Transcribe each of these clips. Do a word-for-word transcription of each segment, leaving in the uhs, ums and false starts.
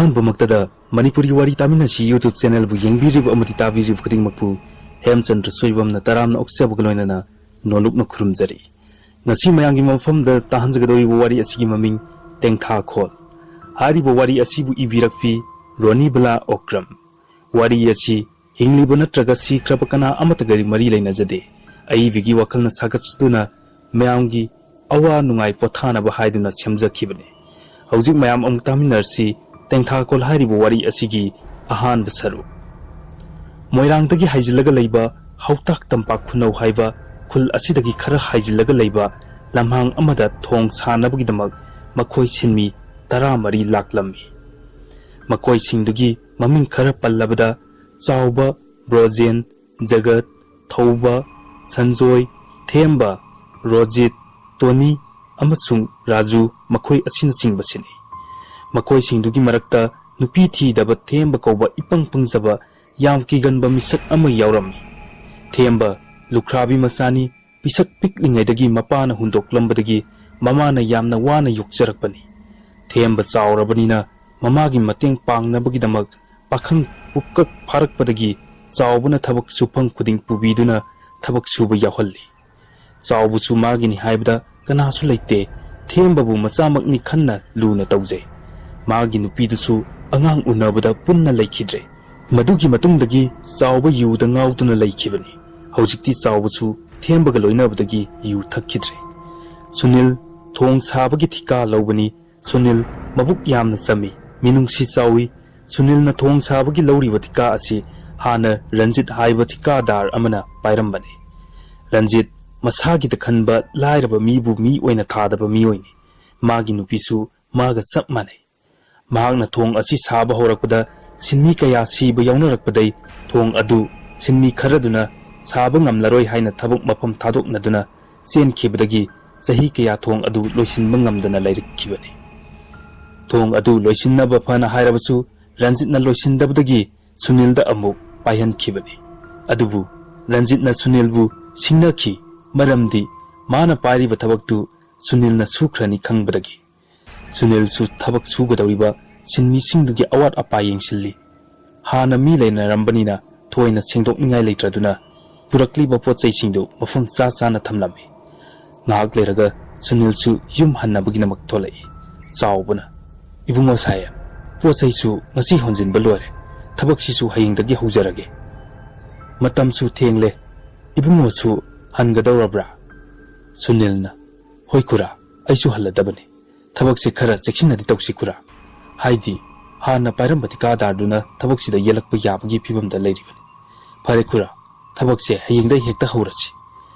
ꯑꯍꯥꯟꯕꯃꯛꯇꯗ ꯃꯅꯤꯄꯨꯔꯤ ꯋꯥꯔꯤ ꯇꯥꯃꯤꯟꯅꯁꯤ YouTube channelꯕꯨ ꯌꯦꯡꯕꯤꯔꯤꯕ ꯑꯃꯗꯤ ꯇꯥꯕꯤꯔꯤꯕ ꯈꯨꯗꯤꯡꯃꯛꯄꯨ ꯍꯦꯝꯆꯟꯗ꯭ꯔ ꯁꯣꯏꯕꯝꯅ ꯇꯔꯥꯝꯅ ꯑꯣꯛꯆꯕꯒ ꯂꯣꯏꯅꯅ ꯅꯣꯂꯨꯛꯅ ꯈꯨꯔꯨꯝꯖꯔꯤ꯫ ꯉꯁꯤ ꯃꯌꯥꯝꯒꯤ ꯃꯐꯝꯗ ꯇꯥꯍꯟꯖꯒꯗꯧꯔꯤꯕ ꯋꯥꯔꯤ ꯑꯁꯤꯒꯤ ꯃꯃꯤꯡ ꯇꯦꯡꯊꯥꯈꯣꯜ꯫ ꯍꯥꯏꯔꯤꯕ ꯋꯥꯔꯤ ꯑꯁꯤꯕꯨ ꯏꯕꯤꯔꯛꯄꯤ ꯔꯣꯅꯤꯕꯂꯥ ꯑꯣꯀ꯭ꯔꯝ꯫ ꯋꯥꯔꯤ ꯑꯁꯤ ꯍꯤꯡꯂꯤꯕ ꯅꯠꯇ꯭ꯔꯒ ꯁꯤꯈ꯭ꯔꯕ ꯀꯅꯥ ꯑꯃꯠꯇꯒ ꯃꯔꯤ ꯂꯩꯅꯖꯗꯦ꯫ ꯑꯏꯕꯒꯤ ꯋꯥꯈꯜꯅ ꯁꯥꯒꯠꯆꯗꯨꯅ ꯃꯌꯥꯝꯒꯤ ꯑꯋꯥ ꯅꯨꯡꯉꯥꯏ ꯄꯣꯊꯥꯅꯕ ꯍꯥꯏꯗꯨꯅ ꯁꯦꯝꯖꯈꯤꯕꯅꯤ꯫ ꯍꯧꯖꯤꯛ ꯃꯌꯥꯝ ꯑꯃꯨꯛ ꯇꯥꯃꯤꯟꯅꯔꯁꯤ ꯇꯦꯡꯊꯥꯈꯣꯜ ꯍꯥꯏꯔꯤꯕ ꯋꯥꯔꯤ ꯑꯁꯤꯒꯤ ꯑꯍꯥꯟꯕ ꯁꯔꯨꯛ꯫ ꯃꯣꯏꯔꯥꯡꯗꯒꯤ ꯍꯥꯏꯖꯤꯜꯂꯒ ꯂꯩꯕ ꯍꯧꯇꯥꯛ ꯇꯝꯄꯥꯛ ꯈꯨꯅꯧ ꯍꯥꯏꯕ ꯈꯨꯜ ꯑꯁꯤꯗꯒꯤ ꯈꯔ ꯍꯥꯏꯖꯤꯜꯂꯒ ꯂꯩꯕ ꯂꯝꯍꯥꯡ ꯑꯃꯗ ꯊꯣꯡ ꯁꯥꯅꯕꯒꯤꯗꯃꯛ ꯃꯈꯣꯏ ꯁꯤꯟꯃꯤ ꯇꯔꯥꯃꯔꯤ ꯂꯥꯛꯂꯝꯃꯤ꯫ ꯃꯈꯣꯏꯁꯤꯡꯗꯨꯒꯤ ꯃꯃꯤꯡ ꯈꯔ ꯄꯜꯂꯕꯗ ꯆꯥꯎꯕ, ꯕ꯭ꯔꯣꯖꯦꯟ, ꯖꯒꯠ, ꯊꯧꯕ, ꯁꯟꯖꯣꯏ, ꯊꯦꯝꯕ, ꯔꯣꯖꯤꯠ, ꯇꯣꯅꯤ ꯑꯃꯁꯨꯡ ꯔꯥꯖꯨ ꯃꯈꯣꯏ ꯑꯁꯤꯅꯆꯤꯡꯕꯁꯤꯅꯤ꯫ ꯃꯈꯣꯏꯁꯤꯡꯗꯨꯒꯤ ꯃꯔꯛꯇ ꯅꯨꯄꯤ ꯊꯤꯗꯕ ꯊꯦꯝꯕ ꯀꯧꯕ ꯏꯄꯪ ꯄꯪꯖꯕ ꯌꯥꯝ ꯀꯤꯒꯟꯕ ꯃꯤꯁꯛ ꯑꯃ ꯌꯥꯎꯔꯝꯃꯤ꯫ ꯊꯦꯝꯕ ꯂꯨꯈ꯭ꯔꯥꯕꯤ ꯃꯆꯥꯅꯤ, ꯄꯤꯁꯛ ꯄꯤꯛꯂꯤꯉꯩꯗꯒꯤ ꯃꯄꯥꯅ ꯍꯨꯟꯗꯣꯛꯂꯝꯕꯗꯒꯤ ꯃꯃꯥꯅ ꯌꯥꯝꯅ ꯋꯥꯅ ꯌꯣꯛꯆꯔꯛꯄꯅꯤ꯫ ꯊꯦꯝꯕ ꯆꯥꯎꯔꯕꯅꯤꯅ ꯃꯃꯥꯒꯤ ꯃꯇꯦꯡ ꯄꯥꯡꯅꯕꯒꯤꯗꯃꯛ ꯄꯥꯈꯪ ꯄꯨꯀꯛ ꯐꯥꯔꯛꯄꯗꯒꯤ ꯆꯥꯎꯕꯅ ꯊꯕꯛ ꯁꯨꯐꯝ ꯈꯨꯗꯤꯡ ꯄꯨꯕꯤꯗꯨꯅ ꯊꯕꯛ ꯁꯨꯕ ꯌꯥꯎꯍꯜꯂꯤ꯫ ꯆꯥꯎꯕꯁꯨ ꯃꯥꯒꯤꯅꯤ ꯍꯥꯏꯕꯗ ꯀꯅꯥꯁꯨ ꯂꯩꯇꯦ꯫ ꯊꯦꯝꯕꯕꯨ ꯃꯆꯥꯃꯛꯅꯤ ꯈꯟꯅ ꯂꯨꯅ ꯇꯧꯖꯩ꯫ ꯃꯥꯒꯤ ꯅꯨꯄꯤꯗꯨꯁꯨ ꯑꯉꯥꯡ ꯎꯅꯕꯗ ꯄꯨꯟꯅ ꯂꯩꯈꯤꯗ꯭ꯔꯦ꯫ ꯃꯗꯨꯒꯤ ꯃꯇꯨꯡꯗꯒꯤ ꯆꯥꯎꯕ ꯌꯨꯗ ꯉꯥꯎꯗꯨꯅ ꯂꯩꯈꯤꯕꯅꯤ꯫ ꯍꯧꯖꯤꯛꯇꯤ ꯆꯥꯎꯕꯁꯨ ꯊꯦꯝꯕꯒ ꯂꯣꯏꯅꯕꯗꯒꯤ ꯌꯨ ꯊꯛꯈꯤꯗ꯭ꯔꯦ꯫ ꯁꯨꯅꯤꯜ ꯊꯣꯡ ꯁꯥꯕꯒꯤ ꯊꯤꯀꯥ ꯂꯧꯕꯅꯤ꯫ ꯁꯨꯅꯤꯜ ꯃꯕꯨꯛ ꯌꯥꯝꯅ ꯆꯝꯃꯤ, ꯃꯤꯅꯨꯡꯁꯤ ꯆꯥꯎꯏ꯫ ꯁꯨꯅꯤꯜꯅ ꯊꯣꯡ ꯁꯥꯕꯒꯤ ꯂꯧꯔꯤꯕ ꯊꯤꯀꯥ ꯑꯁꯤ ꯍꯥꯟꯅ ꯔꯟꯖꯤꯠ ꯍꯥꯏꯕ ꯊꯤꯀꯥꯗꯥꯔ ꯑꯃꯅ ꯄꯥꯏꯔꯝꯕꯅꯤ꯫ ꯔꯟꯖꯤꯠ ꯃꯁꯥꯒꯤꯗ ꯈꯟꯕ ꯂꯥꯏꯔꯕ ꯃꯤꯕꯨ ꯃꯤ ꯑꯣꯏꯅ ꯊꯥꯗꯕ ꯃꯤꯑꯣꯏꯅꯤ꯫ ꯃꯥꯒꯤ ꯅꯨꯄꯤꯁꯨ ꯃꯥꯒ ꯆꯞ ꯃꯥꯟꯅꯩ꯫ ꯃꯍꯥꯛꯅ ꯊꯣꯡ ꯑꯁꯤ ꯁꯥꯕ ꯍꯧꯔꯛꯄꯗ ꯁꯤꯟꯃꯤ ꯀꯌꯥ ꯁꯤꯕ ꯌꯥꯎꯅꯔꯛꯄꯗꯩ ꯊꯣꯡ ꯑꯗꯨ ꯁꯤꯟꯃꯤ ꯈꯔꯗꯨꯅ ꯁꯥꯕ ꯉꯝꯂꯔꯣꯏ ꯍꯥꯏꯅ ꯊꯕꯛ ꯃꯐꯝ ꯊꯥꯗꯣꯛꯅꯗꯨꯅ ꯆꯦꯟꯈꯤꯕꯗꯒꯤ ꯆꯍꯤ ꯀꯌꯥ ꯊꯣꯡ ꯑꯗꯨ ꯂꯣꯏꯁꯤꯟꯕ ꯉꯝꯗꯅ ꯂꯩꯔꯛꯈꯤꯕꯅꯤ꯫ ꯊꯣꯡ ꯑꯗꯨ ꯂꯣꯏꯁꯤꯟꯅꯕ ꯐꯅ ꯍꯥꯏꯔꯕꯁꯨ ꯔꯟꯖꯤꯠꯅ ꯂꯣꯏꯁꯤꯟꯗꯕꯗꯒꯤ ꯁꯨꯅꯤꯜꯗ ꯑꯃꯨꯛ ꯄꯥꯏꯍꯟꯈꯤꯕꯅꯤ꯫ ꯑꯗꯨꯕꯨ ꯔꯟꯖꯤꯠꯅ ꯁꯨꯅꯤꯜꯕꯨ ꯁꯤꯡꯅꯈꯤ, ꯃꯔꯝꯗꯤ ꯃꯥꯅ ꯄꯥꯏꯔꯤꯕ ꯊꯕꯛꯇꯨ ꯁꯨꯅꯤꯜꯅ ꯁꯨꯈ꯭ꯔꯅꯤ ꯈꯪꯕꯗꯒꯤ꯫ ꯁꯨꯅꯤꯜꯁꯨ ꯊꯕꯛ ꯁꯨꯒꯗꯧꯔꯤꯕ ꯁꯤꯟꯃꯤꯁꯤꯡꯗꯨꯒꯤ ꯑꯋꯥꯠ ꯑꯄꯥ ꯌꯦꯡꯁꯤꯜꯂꯤ꯫ ꯍꯥꯟꯅ ꯃꯤ ꯂꯩꯅꯔꯝꯕꯅꯤꯅ ꯊꯣꯏꯅ ꯁꯦꯡꯗꯣꯛꯅꯤꯡꯉꯥꯏ ꯂꯩꯇ꯭ꯔꯗꯨꯅ ꯄꯨꯔꯛꯂꯤꯕ ꯄꯣꯠ ꯆꯩꯁꯤꯡꯗꯨ ꯃꯐꯝ ꯆꯥ ꯆꯥꯅ ꯊꯝꯂꯝꯃꯤ꯫ ꯉꯥꯏꯍꯥꯛ ꯂꯩꯔꯒ ꯁꯨꯅꯤꯜꯁꯨ ꯌꯨꯝ ꯍꯟꯅꯕꯒꯤꯗꯃꯛ ꯊꯣꯛꯂꯛꯏ꯫ ꯆꯥꯎꯕꯅ, "ꯏꯕꯨꯡꯉꯣ ꯁꯥꯍꯦꯕ, ꯄꯣꯠ ꯆꯩꯁꯨ ꯉꯁꯤ ꯍꯣꯟꯖꯤꯟꯕ ꯂꯣꯏꯔꯦ, ꯊꯕꯛꯁꯤꯁꯨ ꯍꯌꯦꯡꯗꯒꯤ ꯍꯧꯖꯔꯒꯦ꯫ ꯃꯇꯝꯁꯨ ꯊꯦꯡꯂꯦ, ꯏꯕꯨꯡꯉꯣꯁꯨ ꯍꯟꯒꯗꯧꯔꯕ꯭ꯔꯥ?" ꯁꯨꯅꯤꯜꯅ, "ꯍꯣꯏ ꯈꯨꯔꯥ, ꯑꯩꯁꯨ ꯍꯜꯂꯗꯕꯅꯤ꯫ ꯊꯕꯛꯁꯦ ꯈꯔ ꯆꯦꯛꯁꯤꯟꯅꯗꯤ ꯇꯧꯁꯤ ꯈꯨꯔꯥ꯫ ꯍꯥꯏꯗꯤ ꯍꯥꯟꯅ ꯄꯥꯏꯔꯝꯕ ꯊꯤꯀꯥꯗꯥꯔꯗꯨꯅ ꯊꯕꯛꯁꯤꯗ ꯌꯦꯜꯂꯛꯄ ꯌꯥꯕꯒꯤ ꯐꯤꯕꯝꯗ ꯂꯩꯔꯤꯕꯅꯤ꯫ ꯐꯔꯦ ꯈꯨꯔꯥ, ꯊꯕꯛꯁꯦ ꯍꯌꯦꯡꯗꯩ ꯍꯦꯛꯇ ꯍꯧꯔꯁꯤ꯫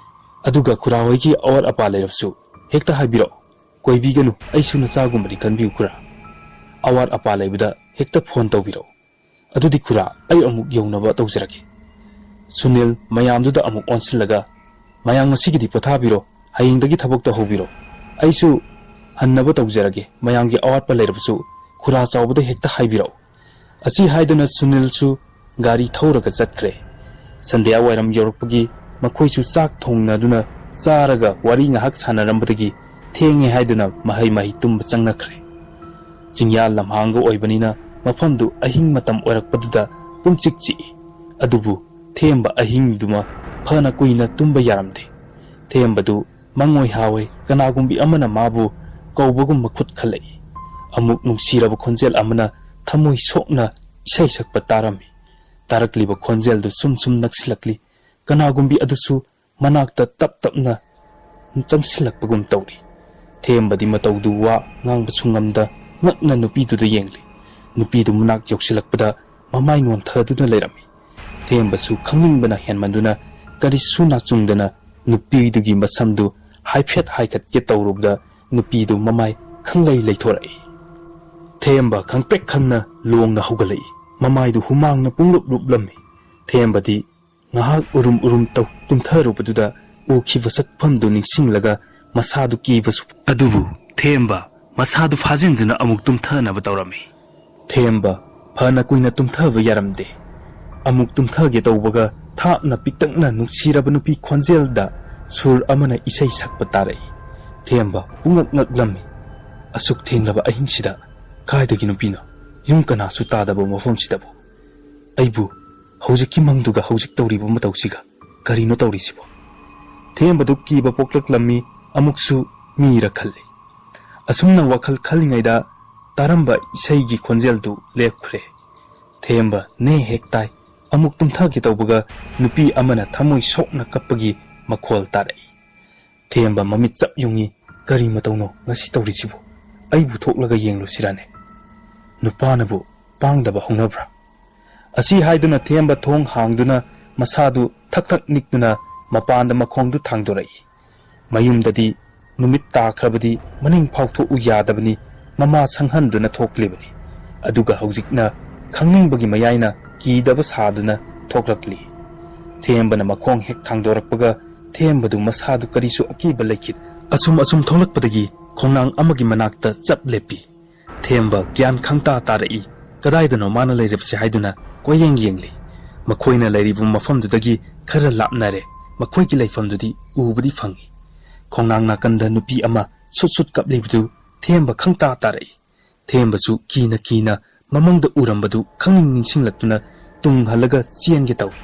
ꯑꯗꯨꯒ ꯈꯨꯔꯥ ꯍꯣꯏꯒꯤ ꯑꯋꯥꯠ ꯑꯄꯥ ꯂꯩꯔꯕꯁꯨ ꯍꯦꯛꯇ ꯍꯥꯏꯕꯤꯔꯛꯑꯣ꯫ ꯀꯣꯏꯕꯤꯒꯅꯨ, ꯑꯩꯁꯨ ꯅꯆꯥꯒꯨꯝꯕꯅꯤ ꯈꯟꯕꯤꯌꯨ ꯈꯨꯔꯥ꯫ ꯑꯋꯥꯠ ꯑꯄꯥ ꯂꯩꯕꯗ ꯍꯦꯛꯇ ꯐꯣꯟ ꯇꯧꯕꯤꯔꯛꯑꯣ꯫ ꯑꯗꯨꯗꯤ ꯈꯨꯔꯥ, ꯑꯩ ꯑꯃꯨꯛ ꯌꯧꯅꯕ ꯇꯧꯖꯔꯒꯦ꯫" ꯁꯨꯅꯤꯜ ꯃꯌꯥꯝꯗꯨꯗ ꯑꯃꯨꯛ ꯑꯣꯟꯁꯤꯜꯂꯒ, "ꯃꯌꯥꯝ ꯉꯁꯤꯒꯤꯗꯤ ꯄꯣꯊꯥꯕꯤꯔꯣ, ꯍꯌꯦꯡꯗꯒꯤ ꯊꯕꯛꯇꯣ ꯍꯧꯕꯤꯔꯣ꯫ ꯑꯩꯁꯨ ꯍꯟꯅꯕ ꯇꯧꯖꯔꯒꯦ, ꯃꯌꯥꯝꯒꯤ ꯑꯋꯥꯠꯄ ꯂꯩꯔꯕꯁꯨ ꯈꯨꯔꯥ ꯆꯥꯎꯕꯗ ꯍꯦꯛꯇ ꯍꯥꯏꯕꯤꯔꯛꯎ꯫" ꯑꯁꯤ ꯍꯥꯏꯗꯨꯅ ꯁꯨꯅꯤꯜꯁꯨ ꯒꯥꯔꯤ ꯊꯧꯔꯒ ꯆꯠꯈ꯭ꯔꯦ꯫ ꯁꯟꯙ꯭ꯌꯥ ꯋꯥꯏꯔꯝ ꯌꯧꯔꯛꯄꯒꯤ ꯃꯈꯣꯏꯁꯨ ꯆꯥꯛ ꯊꯣꯡꯅꯗꯨꯅ ꯆꯥꯔꯒ ꯋꯥꯔꯤ ꯉꯥꯏꯍꯥꯛ ꯁꯥꯟꯅꯔꯝꯕꯗꯒꯤ ꯊꯦꯡꯉꯦ ꯍꯥꯏꯗꯨꯅ ꯃꯍꯩ ꯃꯍꯩ ꯇꯨꯝꯕ ꯆꯪꯅꯈ꯭ꯔꯦ꯫ ꯆꯤꯡꯌꯥ ꯂꯝꯍꯥꯡꯒ ꯑꯣꯏꯕꯅꯤꯅ ꯃꯐꯝꯗꯨ ꯑꯍꯤꯡ ꯃꯇꯝ ꯑꯣꯏꯔꯛꯄꯗꯨꯗ ꯄꯨꯝꯆꯤꯛ ꯆꯤꯛꯏ꯫ ꯑꯗꯨꯕꯨ ꯊꯦꯝꯕ ꯑꯍꯤꯡꯗꯨꯃ ꯐꯅ ꯀꯨꯏꯅ ꯇꯨꯝꯕ ꯌꯥꯔꯝꯗꯦ꯫ ꯊꯦꯝꯕꯗꯨ ꯃꯪꯑꯣꯏ ꯍꯥꯑꯣꯏ ꯀꯅꯥꯒꯨꯝꯕꯤ ꯑꯃꯅ ꯃꯥꯕꯨ ꯀꯧꯕꯒꯨꯝ ꯃꯈꯨꯠ ꯈꯜꯂꯛꯏ꯫ ꯑꯃꯨꯛ ꯅꯨꯡꯁꯤꯔꯕ ꯈꯣꯟꯖꯦꯜ ꯑꯃꯅ ꯊꯃꯣꯏ ꯁꯣꯛꯅ ꯏꯁꯩ ꯁꯛꯄ ꯇꯥꯔꯝꯃꯤ꯫ ꯇꯥꯔꯛꯂꯤꯕ ꯈꯣꯟꯖꯦꯜꯗꯨ ꯁꯨꯝ ꯁꯨꯝ ꯅꯛꯁꯤꯜꯂꯛꯂꯤ꯫ ꯀꯅꯥꯒꯨꯝꯕꯤ ꯑꯗꯨꯁꯨ ꯃꯅꯥꯛꯇ ꯇꯞ ꯇꯞꯅ ꯆꯪꯁꯤꯜꯂꯛꯄꯒꯨꯝ ꯇꯧꯔꯤ꯫ ꯊꯦꯝꯕꯗꯤ ꯃꯇꯧꯗꯨ ꯋꯥ ꯉꯥꯡꯕꯁꯨ ꯉꯝꯗ ꯉꯛꯅ ꯅꯨꯄꯤꯗꯨꯗ ꯌꯦꯡꯂꯤ꯫ ꯅꯨꯄꯤꯗꯨ ꯃꯅꯥꯛ ꯌꯧꯁꯤꯜꯂꯛꯄꯗ ꯃꯃꯥꯏ ꯅꯣꯟꯊꯗꯨꯅ ꯂꯩꯔꯝꯃꯤ꯫ ꯊꯦꯝꯕꯁꯨ ꯈꯪꯅꯤꯡꯕꯅ ꯍꯦꯟꯃꯟꯗꯨꯅ ꯀꯔꯤꯁꯨ ꯅꯥꯆꯨꯡꯗꯅ ꯅꯨꯄꯤꯗꯨꯒꯤ ꯃꯁꯝꯗꯨ ꯍꯥꯏꯐꯦꯠ ꯍꯥꯏꯒꯠꯀꯦ ꯇꯧꯔꯨꯕꯗ ꯅꯨꯄꯤꯗꯨ ꯃꯃꯥꯏ ꯈꯪꯂꯩ ꯂꯩꯊꯣꯔꯛꯏ꯫ ꯊꯦꯝꯕ ꯈꯪꯄ꯭ꯔꯦꯛ ꯈꯪꯅ ꯂꯣꯡꯅ ꯍꯧꯒꯠꯂꯛꯏ꯫ ꯃꯃꯥꯏꯗꯨ ꯍꯨꯃꯥꯡꯅ ꯄꯨꯡꯂꯨꯞ ꯂꯨꯞꯂꯝꯃꯤ꯫ ꯊꯦꯝꯕꯗꯤ ꯉꯥꯏꯍꯥꯛ ꯎꯔꯨꯝ ꯎꯔꯨꯝ ꯇꯧ ꯇꯨꯝꯊꯔꯨꯕꯗꯨꯗ ꯎꯈꯤꯕ ꯁꯛꯐꯝꯗꯨ ꯅꯤꯡꯁꯤꯡꯂꯒ ꯃꯁꯥꯗꯨ ꯀꯤꯕꯁꯨ, ꯑꯗꯨꯕꯨ ꯊꯦꯝꯕ ꯃꯁꯥꯗꯨ ꯐꯥꯖꯤꯟꯗꯨꯅ ꯑꯃꯨꯛ ꯇꯨꯝꯊꯅꯕ ꯇꯧꯔꯝꯃꯤ꯫ ꯊꯦꯝꯕ ꯐꯅ ꯀꯨꯏꯅ ꯇꯨꯝꯊꯕ ꯌꯥꯔꯝꯗꯦ꯫ ꯑꯃꯨꯛ ꯇꯨꯝꯊꯒꯦ ꯇꯧꯕꯒ ꯊꯥꯞꯅ ꯄꯤꯛꯇꯛꯅ ꯅꯨꯡꯁꯤꯔꯕ ꯅꯨꯄꯤ ꯈꯣꯟꯖꯦꯜꯗ ꯁꯨꯔ ꯑꯃꯅ ꯏꯁꯩ ꯁꯛꯄ ꯇꯥꯔꯛꯏ꯫ ꯊꯦꯝꯕ ꯄꯨꯡꯉꯛ ꯉꯛꯂꯝꯃꯤ꯫ ꯑꯁꯨꯛ ꯊꯦꯡꯂꯕ ꯑꯍꯤꯡꯁꯤꯗ ꯀꯥꯏꯗꯒꯤ ꯅꯨꯄꯤꯅꯣ? ꯌꯨꯝ ꯀꯅꯥꯁꯨ ꯇꯥꯗꯕ ꯃꯐꯝꯁꯤꯗꯕꯨ ꯑꯩꯕꯨ ꯍꯧꯖꯤꯛꯀꯤ ꯃꯪꯗꯨꯒ ꯍꯧꯖꯤꯛ ꯇꯧꯔꯤꯕ ꯃꯇꯧꯁꯤꯒ ꯀꯔꯤꯅꯣ ꯇꯧꯔꯤꯁꯤꯕꯣ? ꯊꯦꯝꯕꯗꯨ ꯀꯤꯕ ꯄꯣꯛꯂꯛꯂꯝꯃꯤ, ꯑꯃꯨꯛꯁꯨ ꯃꯤꯔ ꯈꯜꯂꯤ꯫ ꯑꯁꯨꯝꯅ ꯋꯥꯈꯜ ꯈꯜꯂꯤꯉꯩꯗ ꯇꯥꯔꯝꯕ ꯏꯁꯩꯒꯤ ꯈꯣꯟꯖꯦꯜꯗꯨ ꯂꯦꯞꯈ꯭ꯔꯦ꯫ ꯊꯦꯝꯕ ꯅꯦ ꯍꯦꯛ ꯇꯥꯏ, ꯑꯃꯨꯛ ꯇꯨꯝꯊꯒꯦ ꯇꯧꯕꯒ ꯅꯨꯄꯤ ꯑꯃꯅ ꯊꯃꯣꯏ ꯁꯣꯛꯅ ꯀꯞꯄꯒꯤ ꯃꯈꯣꯜ ꯇꯥꯔꯛꯏ꯫ ꯊꯦꯝꯕ ꯃꯃꯤꯠ ꯆꯞ ꯌꯨꯡꯉꯤ꯫ ꯀꯔꯤ ꯃꯇꯧꯅꯣ ꯉꯁꯤ ꯇꯧꯔꯤꯁꯤꯕꯨ? ꯑꯩꯕꯨ ꯊꯣꯛꯂꯒ ꯌꯦꯡꯂꯨꯁꯤꯔꯥꯅꯦ? ꯅꯨꯄꯥꯅꯕꯨ ꯄꯥꯡꯗꯕ ꯍꯧꯅꯕ꯭ꯔꯥ? ꯑꯁꯤ ꯍꯥꯏꯗꯨꯅ ꯊꯦꯝꯕ ꯊꯣꯡ ꯍꯥꯡꯗꯨꯅ ꯃꯁꯥꯗꯨ ꯊꯛ ꯊꯛ ꯅꯤꯛꯇꯨꯅ ꯃꯄꯥꯟꯗ ꯃꯈꯣꯡꯗꯨ ꯊꯥꯡꯗꯣꯔꯛꯏ꯫ ꯃꯌꯨꯝꯗꯗꯤ ꯅꯨꯃꯤꯠ ꯇꯥꯈ꯭ꯔꯕꯗꯤ ꯃꯅꯤꯡ ꯐꯥꯎꯊꯣꯛꯎ ꯌꯥꯗꯕꯅꯤ, ꯃꯃꯥ ꯁꯪꯍꯟꯗꯨꯅ ꯊꯣꯛꯂꯤꯕꯅꯤ꯫ ꯑꯗꯨꯒ ꯍꯧꯖꯤꯛꯅ ꯈꯪꯅꯤꯡꯕꯒꯤ ꯃꯌꯥꯏꯅ ꯀꯤꯗꯕ ꯁꯥꯗꯨꯅ ꯊꯣꯛꯂꯛꯂꯤ꯫ ꯊꯦꯝꯕꯅ ꯃꯈꯣꯡ ꯍꯦꯛ ꯊꯥꯡꯗꯣꯔꯛꯄꯒ ꯊꯦꯝꯕꯗꯨ ꯃꯁꯥꯗꯨ ꯀꯔꯤꯁꯨ ꯑꯀꯤꯕ ꯂꯩꯈꯤꯗꯦ꯫ ꯑꯁꯨꯝ ꯑꯁꯨꯝ ꯊꯣꯛꯂꯛꯄꯗꯒꯤ ꯈꯣꯡꯅꯥꯡ ꯑꯃꯒꯤ ꯃꯅꯥꯛꯇ ꯆꯞ ꯂꯦꯞꯄꯤ꯫ ꯊꯦꯝꯕ ꯒ꯭ꯌꯥꯟ ꯈꯪꯇꯥ ꯇꯥꯔꯛꯏ꯫ ꯀꯗꯥꯏꯗꯅꯣ ꯃꯥꯅ ꯂꯩꯔꯤꯕꯁꯦ ꯍꯥꯏꯗꯨꯅ ꯀꯣꯏꯌꯦꯡ ꯌꯦꯡꯂꯤ꯫ ꯃꯈꯣꯏꯅ ꯂꯩꯔꯤꯕ ꯃꯐꯝꯗꯨꯗꯒꯤ ꯈꯔ ꯂꯥꯞꯅꯔꯦ꯫ ꯃꯈꯣꯏꯒꯤ ꯂꯩꯐꯝꯗꯨꯗꯤ ꯎꯕꯗꯤ ꯐꯪꯏ꯫ ꯈꯣꯡꯅꯥꯡ ꯅꯥꯀꯟꯗ ꯅꯨꯄꯤ ꯑꯃ ꯁꯨꯠ ꯁꯨꯠ ꯀꯞꯂꯤꯕꯗꯨ ꯊꯦꯝꯕ ꯈꯪꯇꯥ ꯇꯥꯔꯛꯏ꯫ ꯊꯦꯝꯕꯁꯨ ꯀꯤꯅ ꯀꯤꯅ ꯃꯃꯪꯗ ꯎꯔꯝꯕꯗꯨ ꯈꯪꯅꯤꯡ ꯅꯤꯡꯁꯤꯡꯂꯛꯇꯨꯅ ꯇꯨꯡ ꯍꯜꯂꯒ ꯆꯦꯟꯒꯦ ꯇꯧꯏ꯫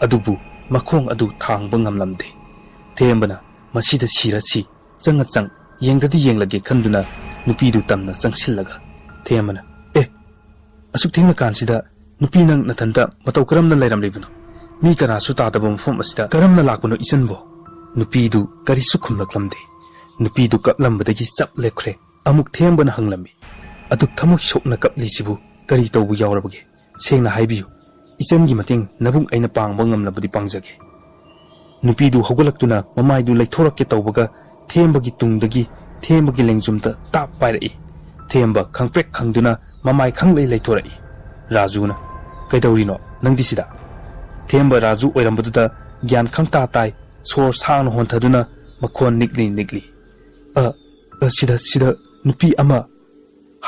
ꯑꯗꯨꯕꯨ ꯃꯈꯣꯡ ꯑꯗꯨ ꯊꯥꯡꯕ ꯉꯝꯂꯝꯗꯦ꯫ ꯊꯦꯝꯕꯅ "ꯃꯁꯤꯗ ꯁꯤꯔꯁꯤ, ꯆꯪꯉ ꯆꯪ, ꯌꯦꯡꯗꯗꯤ ꯌꯦꯡꯂꯒꯦ" ꯈꯟꯗꯨꯅ ꯅꯨꯄꯤꯗꯨ ꯇꯝꯅ ꯆꯪꯁꯤꯜꯂꯒ ꯊꯦꯝꯕꯅ, "ꯑꯦ, ꯑꯁꯨꯛ ꯊꯦꯡꯂꯀꯥꯟꯁꯤꯗ ꯅꯨꯄꯤ ꯅꯪ ꯅꯊꯟꯇ ꯃꯇꯧ ꯀꯔꯝꯅ ꯂꯩꯔꯝꯂꯤꯕꯅꯣ? ꯃꯤ ꯀꯅꯥꯁꯨ ꯇꯥꯗꯕ ꯃꯐꯝ ꯑꯁꯤꯗ ꯀꯔꯝꯅ ꯂꯥꯛꯄꯅꯣ ꯏꯆꯟꯕꯣ?" ꯅꯨꯄꯤꯗꯨ ꯀꯔꯤꯁꯨ ꯈꯨꯝꯂꯛꯂꯝꯗꯦ꯫ ꯅꯨꯄꯤꯗꯨ ꯀꯞꯂꯝꯕꯗꯒꯤ ꯆꯞ ꯂꯦꯞꯈ꯭ꯔꯦ꯫ ꯑꯃꯨꯛ ꯊꯦꯝꯕꯅ ꯍꯪꯂꯝꯃꯤ, "ꯑꯗꯨꯛ ꯊꯃꯣꯏ ꯁꯣꯛꯅ ꯀꯞꯂꯤꯁꯤꯕꯨ ꯀꯔꯤ ꯇꯧꯕ ꯌꯥꯎꯔꯕꯒꯦ? ꯁꯦꯡꯅ ꯍꯥꯏꯕꯤꯌꯨ꯫ ꯏꯆꯟꯒꯤ ꯃꯇꯦꯡ ꯅꯕꯨꯡ ꯑꯩꯅ ꯄꯥꯡꯕ ꯉꯝꯂꯕꯗꯤ ꯄꯥꯡꯖꯒꯦ꯫" ꯅꯨꯄꯤꯗꯨ ꯍꯧꯒꯠꯂꯛꯇꯨꯅ ꯃꯃꯥꯏꯗꯨ ꯂꯩꯊꯣꯔꯛꯀꯦ ꯇꯧꯕꯒ ꯊꯦꯝꯕꯒꯤ ꯇꯨꯡꯗꯒꯤ ꯊꯦꯝꯕꯒꯤ ꯂꯦꯡꯖꯨꯝꯗ ꯇꯥꯞ ꯄꯥꯏꯔꯛꯏ꯫ ꯊꯦꯝꯕ ꯈꯪꯄ꯭ꯔꯦꯛ ꯈꯪꯗꯨꯅ ꯃꯃꯥꯏ ꯈꯪꯂꯩ ꯂꯩꯊꯣꯔꯛꯏ꯫ ꯔꯥꯖꯨꯅ, "ꯀꯩꯗꯧꯔꯤꯅꯣ ꯅꯪꯗꯤ ꯁꯤꯗ?" ꯊꯦꯝꯕ ꯔꯥꯖꯨ ꯑꯣꯏꯔꯝꯕꯗꯨꯗ ꯒ꯭ꯌꯥꯟ ꯈꯪꯇꯥ ꯇꯥꯏ꯫ ꯁꯣꯔ ꯁꯥꯡꯅ ꯍꯣꯟꯊꯗꯨꯅ ꯃꯈꯣꯟ ꯅꯤꯛꯂꯤ ꯅꯤꯛꯂꯤ꯫ "ꯑ, ꯑ, ꯁꯤꯗ, ꯁꯤꯗ ꯅꯨꯄꯤ ꯑꯃ"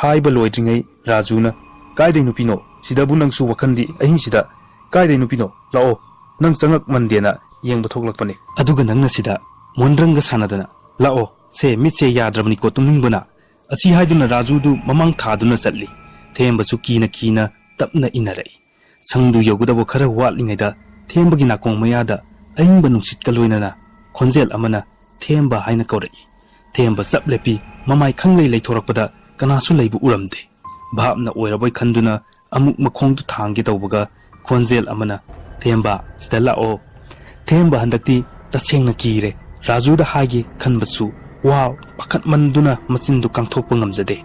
ꯍꯥꯏꯕ ꯂꯣꯏꯗ꯭ꯔꯤꯉꯩ ꯔꯥꯖꯨꯅ, "ꯀꯥꯏꯗꯩ ꯅꯨꯄꯤꯅꯣ? ꯁꯤꯗꯕꯨ ꯅꯪꯁꯨ ꯋꯥꯈꯟꯗꯤ ꯑꯍꯤꯡꯁꯤꯗ꯫ ꯀꯥꯏꯗꯩ ꯅꯨꯄꯤꯅꯣ? ꯂꯥꯛꯑꯣ, ꯅꯪ ꯆꯪꯉꯛ ꯃꯟꯗꯦꯅ ꯌꯦꯡꯕ ꯊꯣꯛꯂꯛꯄꯅꯦ꯫ ꯑꯗꯨꯒ ꯅꯪꯅ ꯁꯤꯗ ꯃꯣꯟꯗ꯭ꯔꯪꯒ ꯁꯥꯟꯅꯗꯅ꯫ ꯂꯥꯛꯑꯣ, ꯁꯦ, ꯃꯤꯠꯁꯦ ꯌꯥꯗ꯭ꯔꯕꯅꯤꯀꯣ ꯇꯨꯝꯅꯤꯡꯕꯅ꯫" ꯑꯁꯤ ꯍꯥꯏꯗꯨꯅ ꯔꯥꯖꯨꯗꯨ ꯃꯃꯥꯡ ꯊꯥꯗꯨꯅ ꯆꯠꯂꯤ꯫ ꯊꯦꯝꯕꯁꯨ ꯀꯤꯅ ꯀꯤꯅ ꯇꯞꯅ ꯏꯟꯅꯔꯛꯏ꯫ ꯁꯪꯗꯨ ꯌꯧꯒꯗꯕ ꯈꯔ ꯋꯥꯠꯂꯤꯉꯩꯗ ꯊꯦꯝꯕꯒꯤ ꯅꯥꯀꯣꯡ ꯃꯌꯥꯗ ꯑꯏꯪꯕ ꯅꯨꯡꯁꯤꯠꯀ ꯂꯣꯏꯅꯅ ꯈꯣꯟꯖꯦꯜ ꯑꯃꯅ "ꯊꯦꯝꯕ" ꯍꯥꯏꯅ ꯀꯧꯔꯛꯏ꯫ ꯊꯦꯝꯕ ꯆꯞ ꯂꯦꯞꯄꯤ꯫ ꯃꯃꯥꯏ ꯈꯪꯂꯩ ꯂꯩꯊꯣꯔꯛꯄꯗ ꯀꯅꯥꯁꯨ ꯂꯩꯕ ꯎꯔꯝꯗꯦ꯫ ꯚꯥꯞꯅ ꯑꯣꯏꯔꯕꯣꯏ ꯈꯟꯗꯨꯅ ꯑꯃꯨꯛ ꯃꯈꯣꯡꯗꯨ ꯊꯥꯡꯒꯦ ꯇꯧꯕꯒ ꯈꯣꯟꯖꯦꯜ ꯑꯃꯅ, "ꯊꯦꯝꯕ, ꯁꯤꯗ ꯂꯥꯛꯑꯣ"꯫ ꯊꯦꯝꯕ ꯍꯟꯗꯛꯇꯤ ꯇꯁꯦꯡꯅ ꯀꯤꯔꯦ꯫ ꯔꯥꯖꯨꯗ ꯍꯥꯏꯒꯦ ꯈꯟꯕꯁꯨ ꯋꯥ ꯄꯥꯈꯠꯃꯟꯗꯨꯅ ꯃꯆꯤꯟꯗꯨ ꯀꯥꯡꯊꯣꯛꯄ ꯉꯝꯖꯗꯦ꯫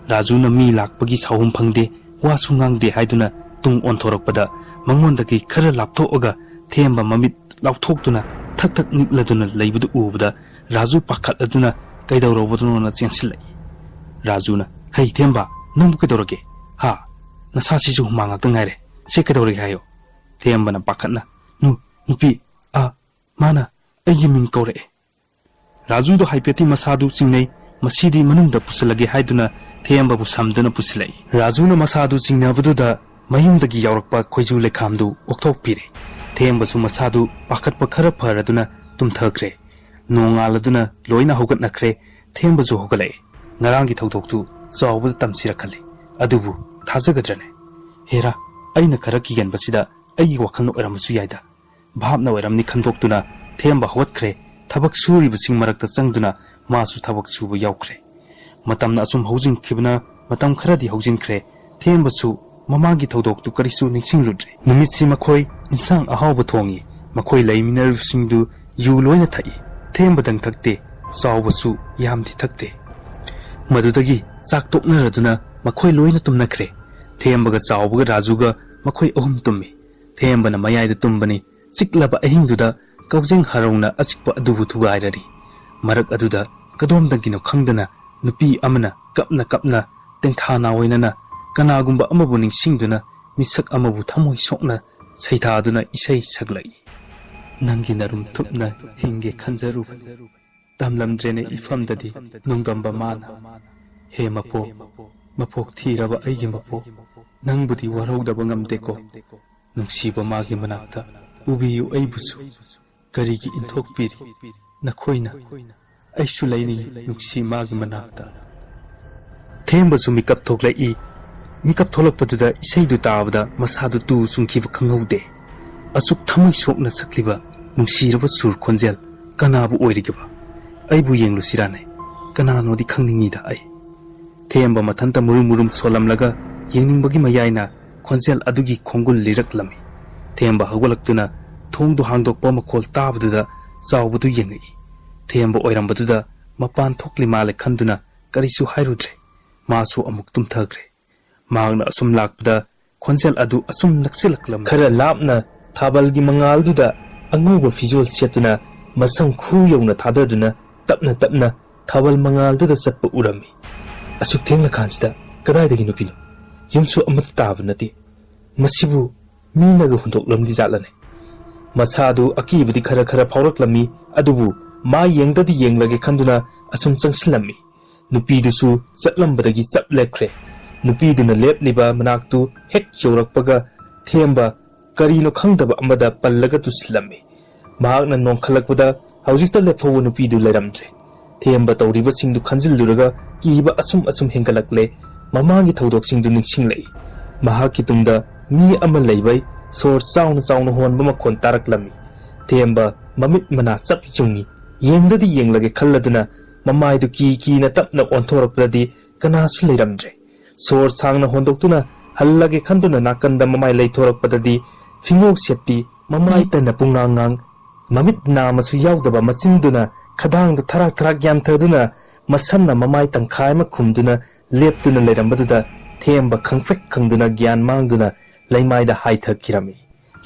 ꯔꯥꯖꯨꯅ ꯃꯤ ꯂꯥꯛꯄꯒꯤ ꯁꯥꯎꯍꯨꯝ ꯐꯪꯗꯦ, ꯋꯥꯁꯨ ꯉꯥꯡꯗꯦ ꯍꯥꯏꯗꯨꯅ ꯇꯨꯡ ꯑꯣꯟꯊꯣꯔꯛꯄꯗ ꯃꯉꯣꯟꯗꯒꯤ ꯈꯔ ꯂꯥꯞꯊꯣꯛꯑꯒ ꯊꯦꯝꯕ ꯃꯃꯤꯠ ꯂꯥꯎꯊꯣꯛꯇꯨꯅ ꯊꯛ ꯊꯛ ꯅꯤꯛꯂꯗꯨꯅ ꯂꯩꯕꯗꯨ ꯎꯕꯗ ꯔꯥꯖꯨ ꯄꯥꯈꯠꯂꯗꯨꯅ ꯀꯩꯗꯧꯔꯕꯅꯣꯅ ꯆꯦꯟꯁꯤꯜꯂꯛꯏ꯫ ꯔꯥꯖꯨꯅ, "ꯍꯩ ꯊꯦꯝꯕ, ꯅꯪꯕꯨ ꯀꯩꯗꯧꯔꯒꯦ? ꯍꯥ? ꯅꯁꯥꯁꯤꯁꯨ ꯍꯨꯃꯥꯡ ꯉꯥꯛꯇ ꯉꯥꯏꯔꯦ꯫ ꯁꯦ, ꯀꯩꯗꯧꯔꯒꯦ ꯍꯥꯏꯌꯣ?" ꯊꯦꯝꯕꯅ ꯄꯥꯈꯠꯅ, "ꯅꯨ-, ꯅꯨꯄꯤ, ꯑ, ꯃꯥꯅ ꯑꯩꯒꯤ ꯃꯤꯡ ꯀꯧꯔꯛꯑꯦ"꯫ ꯔꯥꯖꯨꯗꯣ ꯍꯥꯏꯐꯦꯠꯇꯤ ꯃꯁꯥꯗꯨ ꯆꯤꯡꯅꯩ꯫ ꯃꯁꯤꯗꯤ ꯃꯅꯨꯡꯗ ꯄꯨꯁꯤꯜꯂꯒꯦ ꯍꯥꯏꯗꯨꯅ ꯊꯦꯝꯕꯕꯨ ꯁꯝꯗꯨꯅ ꯄꯨꯁꯤꯜꯂꯛꯏ꯫ ꯔꯥꯖꯨꯅ ꯃꯁꯥꯗꯨ ꯆꯤꯡꯅꯕꯗꯨꯗ ꯃꯌꯨꯝꯗꯒꯤ ꯌꯥꯎꯔꯛꯄ ꯈꯣꯏꯖꯨ ꯂꯩꯈꯥꯝꯗꯨ ꯑꯣꯛꯊꯣꯛꯄꯤꯔꯦ꯫ ꯊꯦꯝꯕꯁꯨ ꯃꯁꯥꯗꯨ ꯄꯥꯈꯠꯄ ꯈꯔ ꯐꯔꯗꯨꯅ ꯇꯨꯝꯊꯈ꯭ꯔꯦ꯫ ꯅꯣꯡꯉꯥꯜꯂꯗꯨꯅ ꯂꯣꯏꯅ ꯍꯧꯒꯠꯅꯈ꯭ꯔꯦ꯫ ꯊꯦꯝꯕꯁꯨ ꯍꯧꯒꯠꯂꯛꯑꯦ꯫ ꯉꯔꯥꯡꯒꯤ ꯊꯧꯗꯣꯛꯇꯨ ꯆꯥꯎꯕꯗ ꯇꯝꯁꯤꯔ ꯈꯜꯂꯤ꯫ ꯑꯗꯨꯕꯨ ꯊꯥꯖꯒꯗ꯭ꯔꯅꯦ? ꯍꯦꯔꯥ, ꯑꯩꯅ ꯈꯔ ꯀꯤꯒꯟꯕꯁꯤꯗ ꯑꯩꯒꯤ ꯋꯥꯈꯜꯅ ꯑꯣꯏꯔꯝꯕꯁꯨ ꯌꯥꯏꯗ꯫ ꯚꯥꯞꯅ ꯑꯣꯏꯔꯝꯅꯤ ꯈꯟꯗꯣꯛꯇꯨꯅ ꯊꯦꯝꯕ ꯍꯧꯒꯠꯈ꯭ꯔꯦ꯫ ꯊꯕꯛ ꯁꯨꯔꯤꯕꯁꯤꯡ ꯃꯔꯛꯇ ꯆꯪꯗꯨꯅ ꯃꯥꯁꯨ ꯊꯕꯛ ꯁꯨꯕ ꯌꯥꯎꯈ꯭ꯔꯦ꯫ ꯃꯇꯝꯅ ꯑꯁꯨꯝ ꯍꯧꯖꯤꯟꯈꯤꯕꯅ ꯃꯇꯝ ꯈꯔꯗꯤ ꯍꯧꯖꯤꯟꯈ꯭ꯔꯦ꯫ ꯊꯦꯝꯕꯁꯨ ꯃꯃꯥꯡꯒꯤ ꯊꯧꯗꯣꯛꯇꯨ ꯀꯔꯤꯁꯨ ꯅꯤꯡꯁꯤꯡꯂꯨꯗ꯭ꯔꯦ꯫ ꯅꯨꯃꯤꯠꯁꯤ ꯃꯈꯣꯏ ꯏꯟꯁꯥꯡ ꯑꯍꯥꯎꯕ ꯊꯣꯡꯏ꯫ ꯃꯈꯣꯏ ꯂꯩꯃꯤꯟꯅꯔꯤꯕꯁꯤꯡꯗꯨ ꯌꯨ ꯂꯣꯏꯅ ꯊꯛꯏ꯫ ꯊꯦꯝꯕꯗꯪ ꯊꯛꯇꯦ, ꯆꯥꯎꯕꯁꯨ ꯌꯥꯝꯗꯤ ꯊꯛꯇꯦ꯫ ꯃꯗꯨꯗꯒꯤ ꯆꯥꯛ ꯇꯣꯛꯅꯔꯗꯨꯅ ꯃꯈꯣꯏ ꯂꯣꯏꯅ ꯇꯨꯝꯅꯈ꯭ꯔꯦ꯫ ꯊꯦꯝꯕꯒ ꯆꯥꯎꯕꯒ ꯔꯥꯖꯨꯒ ꯃꯈꯣꯏ ꯑꯍꯨꯝ ꯇꯨꯝꯃꯤ꯫ ꯊꯦꯝꯕꯅ ꯃꯌꯥꯏꯗ ꯇꯨꯝꯕꯅꯤ꯫ ꯆꯤꯛꯂꯕ ꯑꯍꯤꯡꯗꯨꯗ ꯀꯧꯖꯦꯡ ꯍꯔꯧꯅ ꯑꯆꯤꯛꯄ ꯑꯗꯨꯕꯨ ꯊꯨꯒꯥꯏꯔꯔꯤ꯫ ꯃꯔꯛ ꯑꯗꯨꯗ ꯀꯗꯣꯝꯗꯒꯤꯅꯣ ꯈꯪꯗꯅ ꯅꯨꯄꯤ ꯑꯃꯅ ꯀꯞꯅ ꯀꯞꯅ ꯇꯦꯡꯊꯥ ꯅꯥꯑꯣꯏꯅꯅ ꯀꯅꯥꯒꯨꯝꯕ ꯑꯃꯕꯨ ꯅꯤꯡꯁꯤꯡꯗꯨꯅ ꯃꯤꯁꯛ ꯑꯃꯕꯨ ꯊꯃꯣꯏ ꯁꯣꯛꯅ ꯁꯩꯊꯥꯗꯨꯅ ꯏꯁꯩ ꯁꯛꯂꯛꯏ꯫ "ꯅꯪꯒꯤ ꯅꯔꯨꯝ ꯊꯨꯞꯅ ꯍꯤꯡꯒꯦ ꯈꯟꯖꯔꯨꯕꯅꯤ꯫ ꯇꯝꯂꯝꯗ꯭ꯔꯦꯅꯦ ꯏꯐꯝꯗꯗꯤ ꯅꯣꯡꯗꯝꯕ ꯃꯥꯅ꯫ ꯍꯦ ꯃꯄꯣꯛ, ꯃꯄꯣꯛ ꯊꯤꯔꯕ ꯑꯩꯒꯤ ꯃꯄꯣꯛ, ꯅꯪꯕꯨꯗꯤ ꯋꯥꯔꯧꯗꯕ ꯉꯝꯗꯦꯀꯣ꯫ ꯅꯨꯡꯁꯤꯕ ꯃꯥꯒꯤ ꯃꯅꯥꯛꯇ ꯄꯨꯕꯤꯌꯨ ꯑꯩꯕꯨꯁꯨ꯫ ꯀꯔꯤꯒꯤ ꯏꯟꯊꯣꯛꯄꯤꯔꯤ ꯅꯈꯣꯏꯅ? ꯑꯩꯁꯨ ꯂꯩꯅꯤꯡꯏ ꯅꯨꯡꯁꯤ ꯃꯥꯒꯤ ꯃꯅꯥꯛꯇ"꯫ ꯊꯦꯝꯕꯁꯨ ꯃꯤꯀꯞ ꯊꯣꯛꯂꯛꯏ꯫ ꯃꯤꯀꯞ ꯊꯣꯛꯂꯛꯄꯗꯨꯗ ꯏꯁꯩꯗꯨ ꯇꯥꯕꯗ ꯃꯁꯥꯗꯨ ꯇꯨ ꯆꯨꯡꯈꯤꯕ ꯈꯪꯍꯧꯗꯦ꯫ ꯑꯁꯨꯛ ꯊꯃꯣꯏ ꯁꯣꯛꯅ ꯁꯛꯂꯤꯕ ꯅꯨꯡꯁꯤꯔꯕ ꯁꯨꯔ ꯈꯣꯟꯖꯦꯜ ꯀꯅꯥꯕꯨ ꯑꯣꯏꯔꯤꯒꯦꯕ? ꯑꯩꯕꯨ ꯌꯦꯡꯂꯨꯁꯤꯔꯥꯅꯦ? ꯀꯅꯥꯅꯣꯗꯤ ꯈꯪꯅꯤꯡꯉꯤꯗ ꯑꯩ꯫ ꯊꯦꯝꯕ ꯃꯊꯟꯇ ꯃꯨꯔꯨꯝ ꯃꯨꯔꯨꯝ ꯁꯣꯜꯂꯝꯂꯒ ꯌꯦꯡꯅꯤꯡꯕꯒꯤ ꯃꯌꯥꯏꯅ ꯈꯣꯟꯖꯦꯜ ꯑꯗꯨꯒꯤ ꯈꯣꯡꯒꯨꯜ ꯂꯤꯔꯛꯂꯝꯃꯤ꯫ ꯊꯦꯝꯕ ꯍꯧꯒꯠꯂꯛꯇꯨꯅ ꯊꯣꯡꯗꯨ ꯍꯥꯡꯗꯣꯛꯄ ꯃꯈꯣꯜ ꯇꯥꯕꯗꯨꯗ ꯆꯥꯎꯕꯗꯨ ꯌꯦꯡꯉꯛꯏ꯫ ꯊꯦꯝꯕ ꯑꯣꯏꯔꯝꯕꯗꯨꯗ ꯃꯄꯥꯟ ꯊꯣꯛꯂꯤ ꯃꯥꯜꯂꯦ ꯈꯟꯗꯨꯅ ꯀꯔꯤꯁꯨ ꯍꯥꯏꯔꯨꯗ꯭ꯔꯦ꯫ ꯃꯥꯁꯨ ꯑꯃꯨꯛ ꯇꯨꯝꯊꯈ꯭ꯔꯦ꯫ ꯃꯍꯥꯛꯅ ꯑꯁꯨꯝ ꯂꯥꯛꯄꯗ ꯈꯣꯟꯖꯦꯜ ꯑꯗꯨ ꯑꯁꯨꯝ ꯅꯛꯁꯤꯜꯂꯛꯂꯝꯃꯤ꯫ ꯈꯔ ꯂꯥꯞꯅ ꯊꯥꯕꯜꯒꯤ ꯃꯉꯥꯜꯗꯨꯗ ꯑꯉꯧꯕ ꯐꯤꯖꯣꯜ ꯁꯦꯠꯇꯨꯅ ꯃꯁꯝ ꯈꯨ ꯌꯧꯅ ꯊꯥꯗꯗꯨꯅ ꯇꯞꯅ ꯇꯞꯅ ꯊꯥꯕꯜ ꯃꯉꯥꯜꯗꯨꯗ ꯆꯠꯄ ꯎꯔꯝꯃꯤ꯫ ꯑꯁꯨꯛ ꯊꯦꯡꯂꯀꯥꯟꯁꯤꯗ ꯀꯗꯥꯏꯗꯒꯤ ꯅꯨꯄꯤꯅꯣ? ꯌꯨꯝꯁꯨ ꯑꯃꯠꯇ ꯇꯥꯕ ꯅꯠꯇꯦ꯫ ꯃꯁꯤꯕꯨ ꯃꯤꯅꯒ ꯍꯨꯟꯗꯣꯛꯂꯝꯗꯤ ꯖꯥꯠꯂꯅꯦ? ꯃꯁꯥꯗꯨ ꯑꯀꯤꯕꯗꯤ ꯈꯔ ꯈꯔ ꯐꯥꯎꯔꯛꯂꯝꯃꯤ, ꯑꯗꯨꯕꯨ ꯃꯥ ꯌꯦꯡꯗꯗꯤ ꯌꯦꯡꯂꯒꯦ ꯈꯟꯗꯨꯅ ꯑꯁꯨꯝ ꯆꯪꯁꯤꯜꯂꯝꯃꯤ꯫ ꯅꯨꯄꯤꯗꯨꯁꯨ ꯆꯠꯂꯝꯕꯗꯒꯤ ꯆꯞ ꯂꯦꯞꯈ꯭ꯔꯦ꯫ ꯅꯨꯄꯤꯗꯨꯅ ꯂꯦꯞꯂꯤꯕ ꯃꯅꯥꯛꯇꯨ ꯍꯦꯛ ꯌꯧꯔꯛꯄꯒ ꯊꯦꯝꯕ ꯀꯔꯤꯅꯣ ꯈꯪꯗꯕ ꯑꯃꯗ ꯄꯜꯂꯒ ꯇꯨꯁꯤꯜꯂꯝꯃꯤ꯫ ꯃꯍꯥꯛꯅ ꯅꯣꯡꯈꯠꯂꯛꯄꯗ ꯍꯧꯖꯤꯛꯇ ꯂꯦꯞꯍꯧꯕ ꯅꯨꯄꯤꯗꯨ ꯂꯩꯔꯝꯗ꯭ꯔꯦ꯫ ꯊꯦꯝꯕ ꯇꯧꯔꯤꯕꯁꯤꯡꯗꯨ ꯈꯟꯖꯤꯜꯂꯨꯔꯒ ꯀꯤꯕ ꯑꯁꯨꯝ ꯑꯁꯨꯝ ꯍꯦꯟꯒꯠꯂꯛꯂꯦ꯫ ꯃꯃꯥꯡꯒꯤ ꯊꯧꯗꯣꯛꯁꯤꯡꯗꯨ ꯅꯤꯡꯁꯤꯡꯂꯛꯏ꯫ ꯃꯍꯥꯛꯀꯤ ꯇꯨꯡꯗ ꯃꯤ ꯑꯃ ꯂꯩꯕꯩ ꯁꯣꯔ ꯆꯥꯎꯅ ꯆꯥꯎꯅ ꯍꯣꯟꯕ ꯃꯈꯣꯟ ꯇꯥꯔꯛꯂꯝꯃꯤ꯫ ꯊꯦꯝꯕ ꯃꯃꯤꯠ ꯃꯅꯥ ꯆꯞ ꯌꯨꯡꯉꯤ꯫ ꯌꯦꯡꯗꯗꯤ ꯌꯦꯡꯂꯒꯦ ꯈꯜꯂꯗꯨꯅ ꯃꯃꯥꯏꯗꯨ ꯀꯤ ꯀꯤꯅ ꯇꯞꯅ ꯑꯣꯟꯊꯣꯔꯛꯄꯗꯗꯤ ꯀꯅꯥꯁꯨ ꯂꯩꯔꯝꯗ꯭ꯔꯦ꯫ ꯁꯣꯔ ꯁꯥꯡꯅ ꯍꯣꯟꯗꯣꯛꯇꯨꯅ ꯍꯜꯂꯒꯦ ꯈꯟꯗꯨꯅ ꯅꯥꯀꯟꯗ ꯃꯃꯥꯏ ꯂꯩꯊꯣꯔꯛꯄꯗꯗꯤ ꯐꯤꯉꯧ ꯁꯦꯠꯄꯤ, ꯃꯃꯥꯏ ꯇꯅ ꯄꯨꯡꯉꯥꯡ ꯉꯥꯡ, ꯃꯃꯤꯠ ꯅꯥ ꯑꯃꯁꯨ ꯌꯥꯎꯗꯕ ꯃꯆꯤꯟꯗꯨꯅ ꯈꯗꯥꯡꯗ ꯊꯔꯥꯛ ꯊꯔꯥꯛ ꯌꯥꯟꯊꯗꯨꯅ ꯃꯁꯝꯅ ꯃꯃꯥꯏ ꯇꯪꯈꯥꯏ ꯑꯃ ꯈꯨꯝꯗꯨꯅ ꯂꯦꯞꯇꯨꯅ ꯂꯩꯔꯝꯕꯗꯨꯗ ꯊꯦꯝꯕ ꯈꯪꯐ꯭ꯔꯦꯛ ꯈꯪꯗꯨꯅ ꯒ꯭ꯌꯥꯟ ꯃꯥꯡꯗꯨꯅ ꯂꯩꯃꯥꯏꯗ ꯍꯥꯏꯊꯈꯤꯔꯝꯃꯤ꯫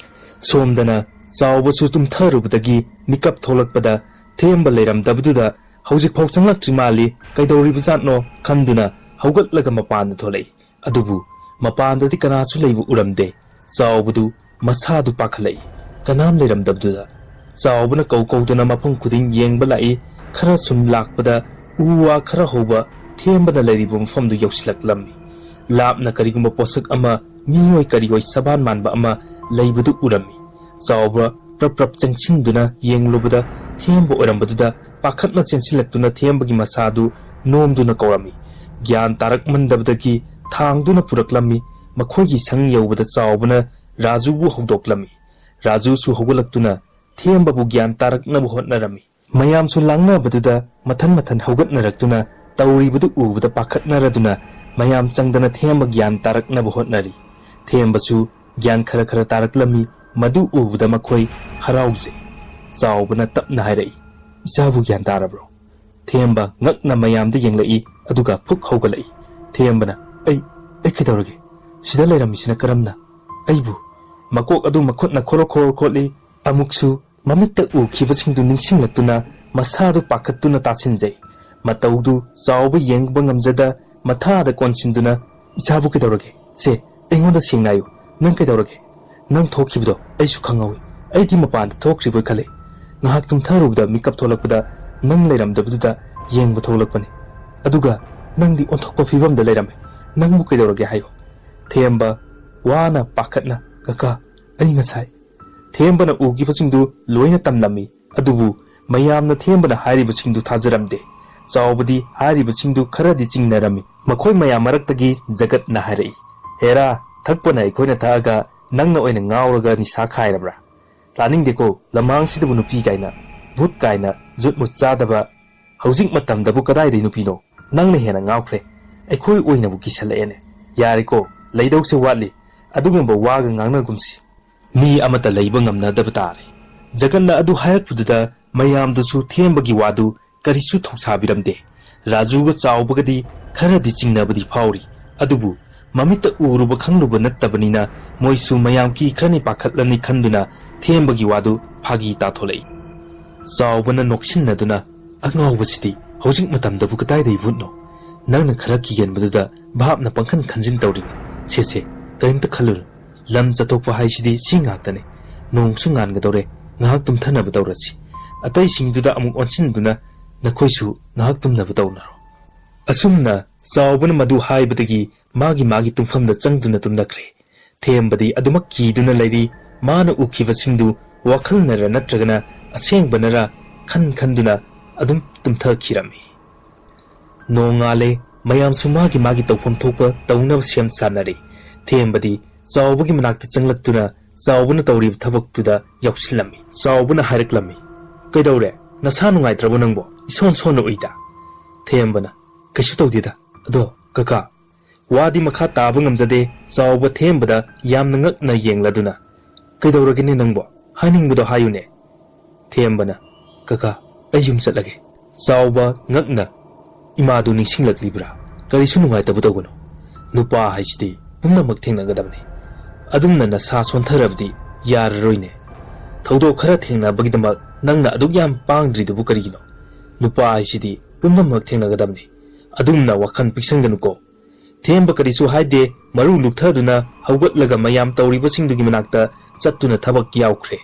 ꯁꯣꯝꯗꯅ ꯆꯥꯎꯕꯁꯨ ꯇꯨꯝꯊꯔꯨꯕꯗꯒꯤ ꯃꯤꯀꯞ ꯊꯣꯛꯂꯛꯄꯗ ꯊꯦꯝꯕ ꯂꯩꯔꯝꯗꯕꯗꯨꯗ ꯍꯧꯖꯤꯛꯐꯥꯎ ꯆꯪꯂꯛꯇ꯭ꯔꯤ ꯃꯥꯜꯂꯤ, ꯀꯩꯗꯧꯔꯤꯕꯖꯥꯠꯅꯣ ꯈꯟꯗꯨꯅ ꯍꯧꯒꯠꯂꯒ ꯃꯄꯥꯟꯗ ꯊꯣꯛꯂꯛꯏ꯫ ꯑꯗꯨꯕꯨ ꯃꯄꯥꯟꯗꯗꯤ ꯀꯅꯥꯁꯨ ꯂꯩꯕ ꯎꯔꯝꯗꯦ꯫ ꯆꯥꯎꯕꯗꯨ ꯃꯁꯥꯗꯨ ꯄꯥꯈꯠꯂꯛꯏ꯫ ꯀꯅꯥꯝ ꯂꯩꯔꯝꯗꯕꯗꯨꯗ ꯆꯥꯎꯕꯅ ꯀꯧ ꯀꯧꯗꯨꯅ ꯃꯐꯝ ꯈꯨꯗꯤꯡ ꯌꯦꯡꯕ ꯂꯥꯛꯏ꯫ ꯈꯔ ꯁꯨꯝ ꯂꯥꯛꯄꯗ ꯎ ꯋꯥ ꯈꯔ ꯍꯧꯕ ꯊꯦꯝꯕꯅ ꯂꯩꯔꯤꯕ ꯃꯐꯝꯗꯨ ꯌꯧꯁꯤꯜꯂꯛꯂꯝꯃꯤ꯫ ꯂꯥꯞꯅ ꯀꯔꯤꯒꯨꯝꯕ ꯄꯣꯠꯁꯛ ꯑꯃ, ꯃꯤꯑꯣꯏ ꯀꯔꯤꯑꯣꯏ ꯁꯕꯥꯟ ꯃꯥꯟꯕ ꯑꯃ ꯂꯩꯕꯗꯨ ꯎꯔꯝꯃꯤ꯫ ꯆꯥꯎꯕ ꯄ꯭ꯔꯞ ꯄ꯭ꯔꯞ ꯆꯪꯁꯤꯟꯗꯨꯅ ꯌꯦꯡꯂꯨꯕꯗ ꯊꯦꯝꯕ ꯑꯣꯏꯔꯝꯕꯗꯨꯗ ꯄꯥꯈꯠꯅ ꯆꯦꯟꯁꯤꯜꯂꯛꯇꯨꯅ ꯊꯦꯝꯕꯒꯤ ꯃꯁꯥꯗꯨ ꯅꯣꯝꯗꯨꯅ ꯀꯧꯔꯝꯃꯤ꯫ ꯒ꯭ꯌꯥꯟ ꯇꯥꯔꯛꯃꯟꯗꯕꯗꯒꯤ ꯊꯥꯡꯗꯨꯅ ꯄꯨꯔꯛꯂꯝꯃꯤ꯫ ꯃꯈꯣꯏꯒꯤ ꯁꯪ ꯌꯧꯕꯗ ꯆꯥꯎꯕꯅ ꯔꯥꯖꯨꯕꯨ ꯍꯧꯗꯣꯛꯂꯝꯃꯤ꯫ ꯔꯥꯖꯨꯁꯨ ꯍꯧꯒꯠꯂꯛꯇꯨꯅ ꯊꯦꯝꯕꯕꯨ ꯒ꯭ꯌꯥꯟ ꯇꯥꯔꯛꯅꯕ ꯍꯣꯠꯅꯔꯝꯃꯤ꯫ ꯃꯌꯥꯝꯁꯨ ꯂꯥꯡꯅꯕꯗꯨꯗ ꯃꯊꯟ ꯃꯊꯟ ꯍꯧꯒꯠꯅꯔꯛꯇꯨꯅ ꯇꯧꯔꯤꯕꯗꯨ ꯎꯕꯗ ꯄꯥꯈꯠꯅꯔꯗꯨꯅ ꯃꯌꯥꯝ ꯆꯪꯗꯅ ꯊꯦꯝꯕ ꯒ꯭ꯌꯥꯟ ꯇꯥꯔꯛꯅꯕ ꯍꯣꯠꯅꯔꯤ꯫ ꯊꯦꯝꯕꯁꯨ ꯒ꯭ꯌꯥꯟ ꯈꯔ ꯈꯔ ꯇꯥꯔꯛꯂꯝꯃꯤ꯫ ꯃꯗꯨ ꯎꯕꯗ ꯃꯈꯣꯏ ꯍꯔꯥꯎꯖꯩ꯫ ꯆꯥꯎꯕꯅ ꯇꯞꯅ ꯍꯥꯏꯔꯛꯏ, "ꯏꯆꯥꯕꯨ ꯒ꯭ꯌꯥꯟ ꯇꯥꯔꯕ꯭ꯔꯣ?" ꯊꯦꯝꯕ ꯉꯛꯅ ꯃꯌꯥꯝꯗ ꯌꯦꯡꯂꯛꯏ, ꯑꯗꯨꯒ ꯐꯨꯛ ꯍꯧꯒꯠꯂꯛꯏ꯫ ꯊꯦꯝꯕꯅ, "ꯑꯩ, ꯑꯩ ꯀꯩꯗꯧꯔꯒꯦ? ꯁꯤꯗ ꯂꯩꯔꯝꯃꯤꯁꯤꯅ ꯀꯔꯝꯅ? ꯑꯩꯕꯨ?" ꯃꯀꯣꯛ ꯑꯗꯨ ꯃꯈꯨꯠꯅ ꯈꯣꯔꯣ ꯈꯣꯔꯣ ꯈꯣꯠꯂꯤ꯫ ꯑꯃꯨꯛꯁꯨ ꯃꯃꯤꯠꯇ ꯎꯈꯤꯕꯁꯤꯡꯗꯨ ꯅꯤꯡꯁꯤꯡꯂꯛꯇꯨꯅ ꯃꯁꯥꯗꯨ ꯄꯥꯈꯠꯇꯨꯅ ꯇꯥꯁꯤꯟꯖꯩ꯫ ꯃꯇꯧꯗꯨ ꯆꯥꯎꯕ ꯌꯦꯡꯕ ꯉꯝꯖꯗ ꯃꯊꯥꯗ ꯀꯣꯟꯁꯤꯟꯗꯨꯅ, "ꯏꯆꯥꯕꯨ ꯀꯩꯗꯧꯔꯒꯦ? ꯁꯦ, ꯑꯩꯉꯣꯟꯗ ꯁꯦꯡꯅ ꯍꯥꯏꯌꯨ꯫ ꯅꯪ ꯀꯩꯗꯧꯔꯒꯦ? ꯅꯪ ꯊꯣꯛꯈꯤꯕꯗꯣ ꯑꯩꯁꯨ ꯈꯪꯍꯧꯏ꯫ ꯑꯩꯗꯤ ꯃꯄꯥꯟꯗ ꯊꯣꯛꯈ꯭ꯔꯤꯕꯣꯏ ꯈꯜꯂꯤ꯫ ꯉꯥꯏꯍꯥꯛ ꯇꯨꯝꯊꯔꯨꯕꯗ ꯃꯤꯀꯞ ꯊꯣꯛꯂꯛꯄꯗ ꯅꯪ ꯂꯩꯔꯝꯗꯕꯗꯨꯗ ꯌꯦꯡꯕ ꯊꯣꯛꯂꯛꯄꯅꯤ꯫ ꯑꯗꯨꯒ ꯅꯪꯗꯤ ꯑꯣꯟꯊꯣꯛꯄ ꯐꯤꯕꯝꯗ ꯂꯩꯔꯝꯃꯦ꯫ ꯅꯪꯕꯨ ꯀꯩꯗꯧꯔꯒꯦ ꯍꯥꯏꯌꯨ?" ꯊꯦꯝꯕ ꯋꯥꯅ ꯄꯥꯈꯠꯅ, "ꯀꯀꯥ, ꯑꯩ ꯉꯁꯥꯏ" ꯊꯦꯝꯕꯅ ꯎꯈꯤꯕꯁꯤꯡꯗꯨ ꯂꯣꯏꯅ ꯇꯝꯂꯝꯃꯤ꯫ ꯑꯗꯨꯕꯨ ꯃꯌꯥꯝꯅ ꯊꯦꯝꯕꯅ ꯍꯥꯏꯔꯤꯕꯁꯤꯡꯗꯨ ꯊꯥꯖꯔꯝꯗꯦ꯫ ꯆꯥꯎꯕꯗꯤ ꯍꯥꯏꯔꯤꯕꯁꯤꯡꯗꯨ ꯈꯔꯗꯤ ꯆꯤꯡꯅꯔꯝꯃꯤ꯫ ꯃꯈꯣꯏ ꯃꯌꯥꯝ ꯃꯔꯛꯇꯒꯤ ꯖꯒꯠꯅ ꯍꯥꯏꯔꯛꯏ, "ꯍꯦꯔꯥ, ꯊꯛꯄꯅ ꯑꯩꯈꯣꯏꯅ ꯊꯛꯑꯒ ꯅꯪꯅ ꯑꯣꯏꯅ ꯉꯥꯎꯔꯒ ꯅꯤꯁꯥ ꯈꯥꯏꯔꯕ꯭ꯔꯥ? ꯇꯥꯅꯤꯡꯗꯦꯀꯣ, ꯂꯝꯍꯥꯡꯁꯤꯗꯕꯨ ꯅꯨꯄꯤ ꯀꯥꯏꯅ, ꯚꯨꯠ ꯀꯥꯏꯅ, ꯖꯨꯠ ꯃꯨꯠ ꯆꯥꯗꯕ꯫ ꯍꯧꯖꯤꯛ ꯃꯇꯝꯗꯕꯨ ꯀꯗꯥꯏꯗꯩ ꯅꯨꯄꯤꯅꯣ? ꯅꯪꯅ ꯍꯦꯟꯅ ꯉꯥꯎꯈ꯭ꯔꯦ꯫ ꯑꯩꯈꯣꯏ ꯑꯣꯏꯅꯕꯨ ꯀꯤꯁꯜꯂꯛꯑꯦꯅꯦ꯫ ꯌꯥꯔꯦꯀꯣ, ꯂꯩꯗꯧꯁꯦ ꯋꯥꯠꯂꯤ꯫ ꯑꯗꯨꯒꯨꯝꯕ ꯋꯥꯒ ꯉꯥꯡꯅꯒꯨꯝꯁꯤ꯫ ꯃꯤ ꯑꯃꯠꯇ ꯂꯩꯕ ꯉꯝꯅꯗꯕ ꯇꯥꯔꯦ"꯫ ꯖꯒꯟꯅ ꯑꯗꯨ ꯍꯥꯏꯔꯛꯄꯗꯨꯗ ꯃꯌꯥꯝꯗꯨꯁꯨ ꯊꯦꯝꯕꯒꯤ ꯋꯥꯗꯨ ꯀꯔꯤꯁꯨ ꯊꯧꯁꯥꯕꯤꯔꯝꯗꯦ꯫ ꯔꯥꯖꯨꯒ ꯆꯥꯎꯕꯒꯗꯤ ꯈꯔꯗꯤ ꯆꯤꯡꯅꯕꯗꯤ ꯐꯥꯎꯔꯤ, ꯑꯗꯨꯕꯨ ꯃꯃꯤꯠꯇ ꯎꯔꯨꯕ ꯈꯪꯂꯨꯕ ꯅꯠꯇꯕꯅꯤꯅ ꯃꯣꯏꯁꯨ ꯃꯌꯥꯝ ꯀꯤ ꯈꯔꯅꯤ ꯄꯥꯈꯠꯂꯅꯤ ꯈꯟꯗꯨꯅ ꯊꯦꯝꯕꯒꯤ ꯋꯥꯗꯨ ꯐꯥꯒꯤ ꯇꯥꯊꯣꯂꯛꯏ꯫ ꯆꯥꯎꯕꯅ ꯅꯣꯛꯁꯤꯟꯅꯗꯨꯅ, "ꯑꯉꯥꯎꯕꯁꯤꯗꯤ ꯍꯧꯖꯤꯛ ꯃꯇꯝꯗꯕꯨ ꯀꯗꯥꯏꯗꯒꯤ ꯚꯨꯠꯅꯣ? ꯅꯪꯅ ꯈꯔ ꯀꯤꯒꯟꯕꯗꯨꯗ ꯚꯥꯞꯅ ꯄꯪꯈꯟ ꯈꯟꯖꯤꯟ ꯇꯧꯔꯤꯅꯤ꯫ ꯁꯦ ꯁꯦ, ꯀꯔꯤꯝꯇ ꯈꯜꯂꯨꯅꯨ꯫ ꯂꯝ ꯆꯠꯊꯣꯛꯄ ꯍꯥꯏꯁꯤꯗꯤ ꯁꯤ ꯉꯥꯛꯇꯅꯤ꯫ ꯅꯣꯡꯁꯨ ꯉꯥꯟꯒꯗꯧꯔꯦ, ꯉꯥꯏꯍꯥꯛ ꯇꯨꯝꯊꯅꯕ ꯇꯧꯔꯁꯤ"꯫ ꯑꯇꯩꯁꯤꯡꯗꯨꯗ ꯑꯃꯨꯛ ꯑꯣꯟꯁꯤꯟꯗꯨꯅ, "ꯅꯈꯣꯏꯁꯨ ꯉꯥꯏꯍꯥꯛ ꯇꯨꯝꯅꯕ ꯇꯧꯅꯔꯣ"꯫ ꯑꯁꯨꯝꯅ ꯆꯥꯎꯕꯅ ꯃꯗꯨ ꯍꯥꯏꯕꯗꯒꯤ ꯃꯥꯒꯤ ꯃꯥꯒꯤ ꯇꯨꯝꯐꯝꯗ ꯆꯪꯗꯨꯅ ꯇꯨꯝꯅꯈ꯭ꯔꯦ꯫ ꯊꯦꯝꯕꯗꯤ ꯑꯗꯨꯃꯛ ꯀꯤꯗꯨꯅ ꯂꯩꯔꯤ꯫ ꯃꯥꯅ ꯎꯈꯤꯕꯁꯤꯡꯗꯨ ꯋꯥꯈꯜꯅꯔ ꯅꯠꯇ꯭ꯔꯒꯅ ꯑꯁꯦꯡꯕꯅꯔ ꯈꯟ ꯈꯟꯗꯨꯅ ꯑꯗꯨꯝ ꯇꯨꯝꯊꯈꯤꯔꯝꯃꯤ꯫ ꯅꯣꯡꯉꯥꯜꯂꯦ꯫ ꯃꯌꯥꯝꯁꯨ ꯃꯥꯒꯤ ꯃꯥꯒꯤ ꯇꯧꯐꯝ ꯊꯣꯛꯄ ꯇꯧꯅꯕ ꯁꯦꯝ ꯁꯥꯟꯅꯔꯦ꯫ ꯊꯦꯝꯕꯗꯤ ꯆꯥꯎꯕꯒꯤ ꯃꯅꯥꯛꯇ ꯆꯪꯂꯛꯇꯨꯅ ꯆꯥꯎꯕꯅ ꯇꯧꯔꯤꯕ ꯊꯕꯛꯇꯨꯗ ꯌꯥꯎꯁꯤꯜꯂꯝꯃꯤ꯫ ꯆꯥꯎꯕꯅ ꯍꯥꯏꯔꯛꯂꯝꯃꯤ, "ꯀꯩꯗꯧꯔꯦ? ꯅꯁꯥ ꯅꯨꯡꯉꯥꯏꯇ꯭ꯔꯕꯣ ꯅꯪꯕꯣ? ꯏꯁꯣꯟ ꯁꯣꯟꯅ ꯎꯏꯗ?" ꯊꯦꯝꯕꯅ, "ꯀꯩꯁꯨ ꯇꯧꯗꯦꯗ꯫ ꯑꯗꯣ ꯀꯀꯥ," ꯋꯥꯗꯤ ꯃꯈꯥ ꯇꯥꯕ ꯉꯝꯖꯗꯦ꯫ ꯆꯥꯎꯕ ꯊꯦꯝꯕꯗ ꯌꯥꯝꯅ ꯉꯛꯅ ꯌꯦꯡꯂꯗꯨꯅ, "ꯀꯩꯗꯧꯔꯒꯦꯅꯦ ꯅꯪꯕꯣ? ꯍꯥꯏꯅꯤꯡꯕꯗꯣ ꯍꯥꯏꯌꯨꯅꯦ?" ꯊꯦꯝꯕꯅ, "ꯀꯀꯥ, ꯑꯩ ꯌꯨꯝ ꯆꯠꯂꯒꯦ꯫" ꯆꯥꯎꯕ ꯉꯛꯅ, "ꯏꯃꯥꯗꯨ ꯅꯤꯡꯁꯤꯡꯂꯛꯂꯤꯕ꯭ꯔꯥ? ꯀꯔꯤꯁꯨ ꯅꯨꯡꯉꯥꯏꯇꯕ ꯇꯧꯒꯅꯨ꯫ ꯅꯨꯄꯥ ꯍꯥꯏꯁꯤꯗꯤ ꯄꯨꯝꯅꯃꯛ ꯊꯦꯡꯅꯒꯗꯕꯅꯤ꯫ ꯑꯗꯨꯝꯅ ꯅꯁꯥ ꯁꯣꯟꯊꯔꯕꯗꯤ ꯌꯥꯔꯔꯣꯏꯅꯦ꯫ ꯊꯧꯗꯣꯛ ꯈꯔ ꯊꯦꯡꯅꯕꯒꯤꯗꯃꯛ ꯅꯪꯅ ꯑꯗꯨꯛ ꯌꯥꯝ ꯄꯥꯡꯗ꯭ꯔꯤꯗꯨꯕꯨ ꯀꯔꯤꯒꯤꯅꯣ? ꯅꯨꯄꯥ ꯍꯥꯏꯁꯤꯗꯤ ꯄꯨꯝꯅꯃꯛ ꯊꯦꯡꯅꯒꯗꯕꯅꯤ꯫ ꯑꯗꯨꯝꯅ ꯋꯥꯈꯜ ꯄꯤꯛꯁꯟꯒꯅꯨꯀꯣ꯫" ꯊꯦꯝꯕ ꯀꯔꯤꯁꯨ ꯍꯥꯏꯗꯦ꯫ ꯃꯔꯨ ꯂꯨꯛꯊꯗꯨꯅ ꯍꯧꯒꯠꯂꯒ ꯃꯌꯥꯝ ꯇꯧꯔꯤꯕꯁꯤꯡꯗꯨꯒꯤ ꯃꯅꯥꯛꯇ ꯆꯠꯇꯨꯅ ꯊꯕꯛ ꯌꯥꯎꯈ꯭ꯔꯦ꯫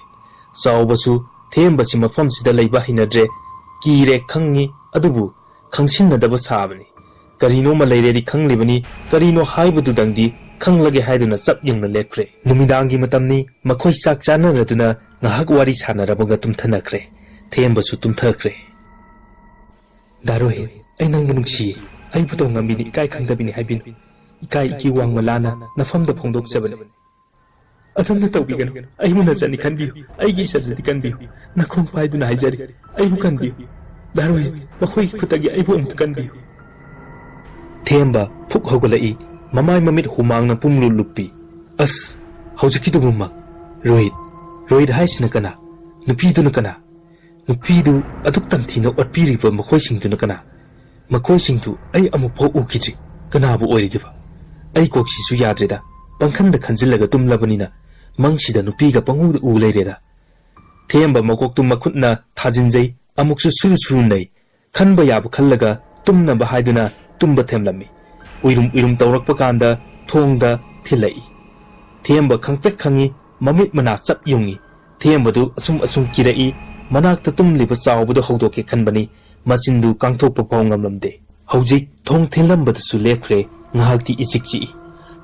ꯆꯥꯎꯕꯁꯨ ꯊꯦꯝꯕꯁꯤ ꯃꯐꯝꯁꯤꯗ ꯂꯩꯕ ꯍꯩꯅꯗ꯭ꯔꯦ꯫ ꯀꯤꯔꯦ ꯈꯪꯉꯤ, ꯑꯗꯨꯕꯨ ꯈꯪꯁꯤꯟꯅꯗꯕ ꯁꯥꯕꯅꯤ꯫ ꯀꯔꯤꯅꯣꯃ ꯂꯩꯔꯦꯗꯤ ꯈꯪꯂꯤꯕꯅꯤ, ꯀꯔꯤꯅꯣ ꯍꯥꯏꯕꯗꯨꯗꯪꯗꯤ ꯈꯪꯂꯒꯦ ꯍꯥꯏꯗꯨꯅ ꯆꯞ ꯌꯨꯡꯅ ꯂꯦꯞꯈ꯭ꯔꯦ꯫ ꯅꯨꯃꯤꯗꯥꯡꯒꯤ ꯃꯇꯝꯅꯤ꯫ ꯃꯈꯣꯏ ꯆꯥꯛ ꯆꯥꯅꯔꯗꯨꯅ ꯉꯥꯏꯍꯥꯛ ꯋꯥꯔꯤ ꯁꯥꯟꯅꯔꯝꯃꯒ ꯇꯨꯝꯊꯅꯈ꯭ꯔꯦ꯫ ꯊꯦꯝꯕꯁꯨ ꯇꯨꯝꯊꯈ꯭ꯔꯦ꯫ "ꯗꯥ ꯔꯣꯍꯤꯠ, ꯑꯩ ꯅꯪꯕꯨ ꯅꯨꯡꯁꯤꯌꯦ꯫ ꯑꯩꯕꯨ ꯇꯧꯉꯝꯕꯤꯅꯤ, ꯏꯀꯥꯏ ꯈꯪꯗꯕꯤꯅꯤ ꯍꯥꯏꯕꯤꯅꯨ꯫ ꯏꯀꯥꯏ ꯏꯀꯤ ꯋꯥꯡꯃ ꯂꯥꯟꯅ ꯅꯐꯝꯗ ꯐꯣꯡꯗꯣꯛꯆꯕꯅꯤ꯫" "ꯑꯗꯨꯝꯅ ꯇꯧꯕꯤꯒꯅꯨ꯫ ꯑꯩꯕꯨ ꯅꯆꯟꯅꯤ ꯈꯟꯕꯤꯌꯨ꯫ ꯑꯩꯒꯤ ꯏꯆꯟꯁꯤꯗꯤ ꯀꯟꯕꯤꯌꯨ꯫ ꯅꯈꯣꯡ ꯄꯥꯏꯗꯨꯅ ꯍꯥꯏꯖꯔꯤ, ꯑꯩꯕꯨ ꯀꯟꯕꯤꯌꯨ꯫ ꯗꯥ ꯔꯣꯍꯤꯠ, ꯃꯈꯣꯏꯒꯤ ꯈꯨꯠꯇꯒꯤ ꯑꯩꯕꯨ ꯑꯃꯨꯛꯇ ꯀꯟꯕꯤꯌꯨ꯫" ꯊꯦꯝꯕ ꯐꯨꯛ ꯍꯧꯒꯠꯂꯛꯏ꯫ ꯃꯃꯥꯏ ꯃꯃꯤꯠ ꯍꯨꯃꯥꯡꯅ ꯄꯨꯝꯂꯨ ꯂꯨꯞꯄꯤ꯫ "ꯑꯁ, ꯍꯧꯖꯤꯛꯀꯤꯗꯨꯕꯨꯃꯛ꯫ ꯔꯣꯍꯤꯠ, ꯔꯣꯍꯤꯠ ꯍꯥꯏꯁꯤꯅ ꯀꯅꯥ? ꯅꯨꯄꯤꯗꯨꯅ ꯀꯅꯥ? ꯅꯨꯄꯤꯗꯨ ꯑꯗꯨꯛ ꯇꯝꯊꯤꯅ ꯑꯣꯠꯄꯤꯔꯤꯕ ꯃꯈꯣꯏꯁꯤꯡꯗꯨꯅ ꯀꯅꯥ? ꯃꯈꯣꯏꯁꯤꯡꯗꯨ ꯑꯩ ꯑꯃꯨꯛꯐꯥꯎ ꯎꯈꯤꯗ꯭ꯔꯤ꯫ ꯀꯅꯥꯕꯨ ꯑꯣꯏꯔꯤꯒꯦꯕ? ꯑꯩ ꯀꯣꯛꯁꯤꯁꯨ ꯌꯥꯗ꯭ꯔꯦꯗ꯫ ꯄꯪꯈꯟꯗ ꯈꯟꯖꯤꯜꯂꯒ ꯇꯨꯝꯂꯕꯅꯤꯅ ꯃꯪꯁꯤꯗ ꯅꯨꯄꯤꯒ ꯄꯪꯎꯗ ꯎ ꯂꯩꯔꯦꯗ꯫" ꯊꯦꯝꯕ ꯃꯀꯣꯛꯇꯨ ꯃꯈꯨꯠꯅ ꯊꯥꯖꯤꯟꯖꯩ꯫ ꯑꯃꯨꯛꯁꯨ ꯁꯨꯔꯨ ꯁꯨꯔꯨ ꯅꯩ꯫ ꯈꯟꯕ ꯌꯥꯕ ꯈꯜꯂꯒ ꯇꯨꯝꯅꯕ ꯍꯥꯏꯗꯨꯅ ꯇꯨꯝꯕ ꯊꯦꯝꯂꯝꯃꯤ꯫ ꯎꯏꯔꯨꯝ ꯎꯏꯔꯨꯝ ꯇꯧꯔꯛꯄ ꯀꯥꯟꯗ ꯊꯣꯡꯗ ꯊꯤꯜꯂꯛꯏ꯫ ꯊꯦꯝꯕ ꯈꯪꯄ꯭ꯔꯦꯛ ꯈꯪꯉꯤ꯫ ꯃꯃꯤꯠ ꯃꯅꯥ ꯆꯞ ꯌꯨꯡꯉꯤ꯫ ꯊꯦꯝꯕꯗꯨ ꯑꯁꯨꯝ ꯑꯁꯨꯝ ꯀꯤꯔꯛꯏ꯫ ꯃꯅꯥꯛꯇ ꯇꯨꯝꯂꯤꯕ ꯆꯥꯎꯕꯗꯨ ꯍꯧꯗꯣꯛꯀꯦ ꯈꯟꯕꯅꯤ꯫ ꯃꯆꯤꯟꯗꯨ ꯀꯥꯡꯊꯣꯛꯄ ꯐꯥꯎ ꯉꯝꯂꯝꯗꯦ꯫ ꯍꯧꯖꯤꯛ ꯊꯣꯡ ꯊꯤꯜꯂꯝꯕꯗꯨꯁꯨ ꯂꯦꯞꯈ꯭ꯔꯦ꯫ ꯉꯥꯏꯍꯥꯛꯇꯤ ꯏꯆꯤꯛ ꯆꯤꯛꯏ꯫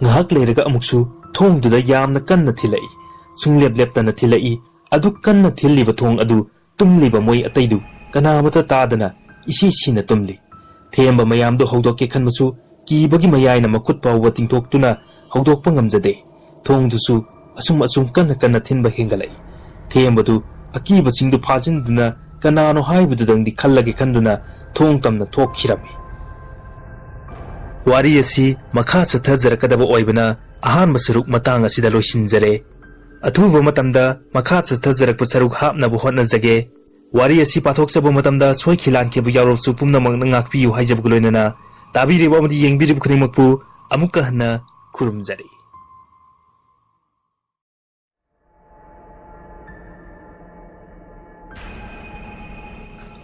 ꯉꯥꯏꯍꯥꯛ ꯂꯩꯔꯒ ꯑꯃꯨꯛꯁꯨ ꯊꯣꯡꯗꯨꯗ ꯌꯥꯝꯅ ꯀꯟꯅ ꯊꯤꯜꯂꯛꯏ꯫ ꯁꯨꯡꯂꯦꯞ ꯂꯦꯞꯇꯅ ꯊꯤꯜꯂꯛꯏ꯫ ꯑꯗꯨꯛ ꯀꯟꯅ ꯊꯤꯜꯂꯤꯕ ꯊꯣꯡ ꯑꯗꯨ ꯇꯨꯝꯂꯤꯕ ꯃꯣꯏ ꯑꯇꯩꯗꯨ ꯀꯅꯥꯃꯠꯇ ꯇꯥꯗꯅ ꯏꯁꯤ ꯁꯤꯅ ꯇꯨꯝꯂꯤ꯫ ꯊꯦꯝꯕ ꯃꯌꯥꯝꯗꯨ ꯍꯧꯗꯣꯛꯀꯦ ꯈꯟꯕꯁꯨ ꯀꯤꯕꯒꯤ ꯃꯌꯥꯏꯅ ꯃꯈꯨꯠ ꯐꯥꯎꯕ ꯇꯤꯡꯊꯣꯛꯇꯨꯅ ꯍꯧꯗꯣꯛꯄ ꯉꯝꯖꯗꯦ꯫ ꯊꯣꯡꯗꯨꯁꯨ ꯑꯁꯨꯝ ꯑꯁꯨꯝ ꯀꯟꯅ ꯀꯟꯅ ꯊꯤꯟꯕ ꯍꯦꯟꯒꯠꯂꯛꯏ꯫ ꯊꯦꯝꯕꯗꯨ ꯑꯀꯤꯕꯁꯤꯡꯗꯨ ꯐꯥꯖꯤꯟꯗꯨꯅ ꯀꯅꯥꯅꯣ ꯍꯥꯏꯕꯗꯨꯗꯪꯗꯤ ꯈꯜꯂꯒꯦ ꯈꯟꯗꯨꯅ ꯊꯣꯡ ꯇꯝꯅ ꯊꯣꯛꯈꯤꯔꯝꯃꯤ꯫ ꯋꯥꯔꯤ ꯑꯁꯤ ꯃꯈꯥ ꯆꯠꯊꯖꯔꯛꯀꯗꯕ ꯑꯣꯏꯕꯅ ꯑꯍꯥꯟꯕ ꯁꯔꯨꯛ ꯃꯇꯥꯡ ꯑꯁꯤꯗ ꯂꯣꯏꯁꯤꯟꯖꯔꯦ꯫ ꯑꯊꯨꯕ ꯃꯇꯝꯗ ꯃꯈꯥ ꯆꯠꯊꯖꯔꯛꯄ ꯁꯔꯨꯛ ꯍꯥꯞꯅꯕ ꯍꯣꯠꯅꯖꯒꯦ꯫ ꯋꯥꯔꯤ ꯑꯁꯤ ꯄꯥꯊꯣꯛꯆꯕ ꯃꯇꯝꯗ ꯁꯣꯏꯈꯤ ꯂꯥꯟꯈꯤꯕ ꯌꯥꯎꯔꯕꯁꯨ ꯄꯨꯝꯅꯃꯛꯅ ꯉꯥꯛꯄꯤꯌꯨ ꯍꯥꯏꯖꯕꯒ ꯂꯣꯏꯅꯅ ꯇꯥꯕꯤꯔꯤꯕ ꯑꯃꯗꯤ ꯌꯦꯡꯕꯤꯔꯤꯕ ꯈꯨꯗꯤꯡꯃꯛꯄꯨ ꯑꯃꯨꯛꯀ ꯍꯟꯅ ꯈꯨꯔꯨꯝꯖꯔꯤ꯫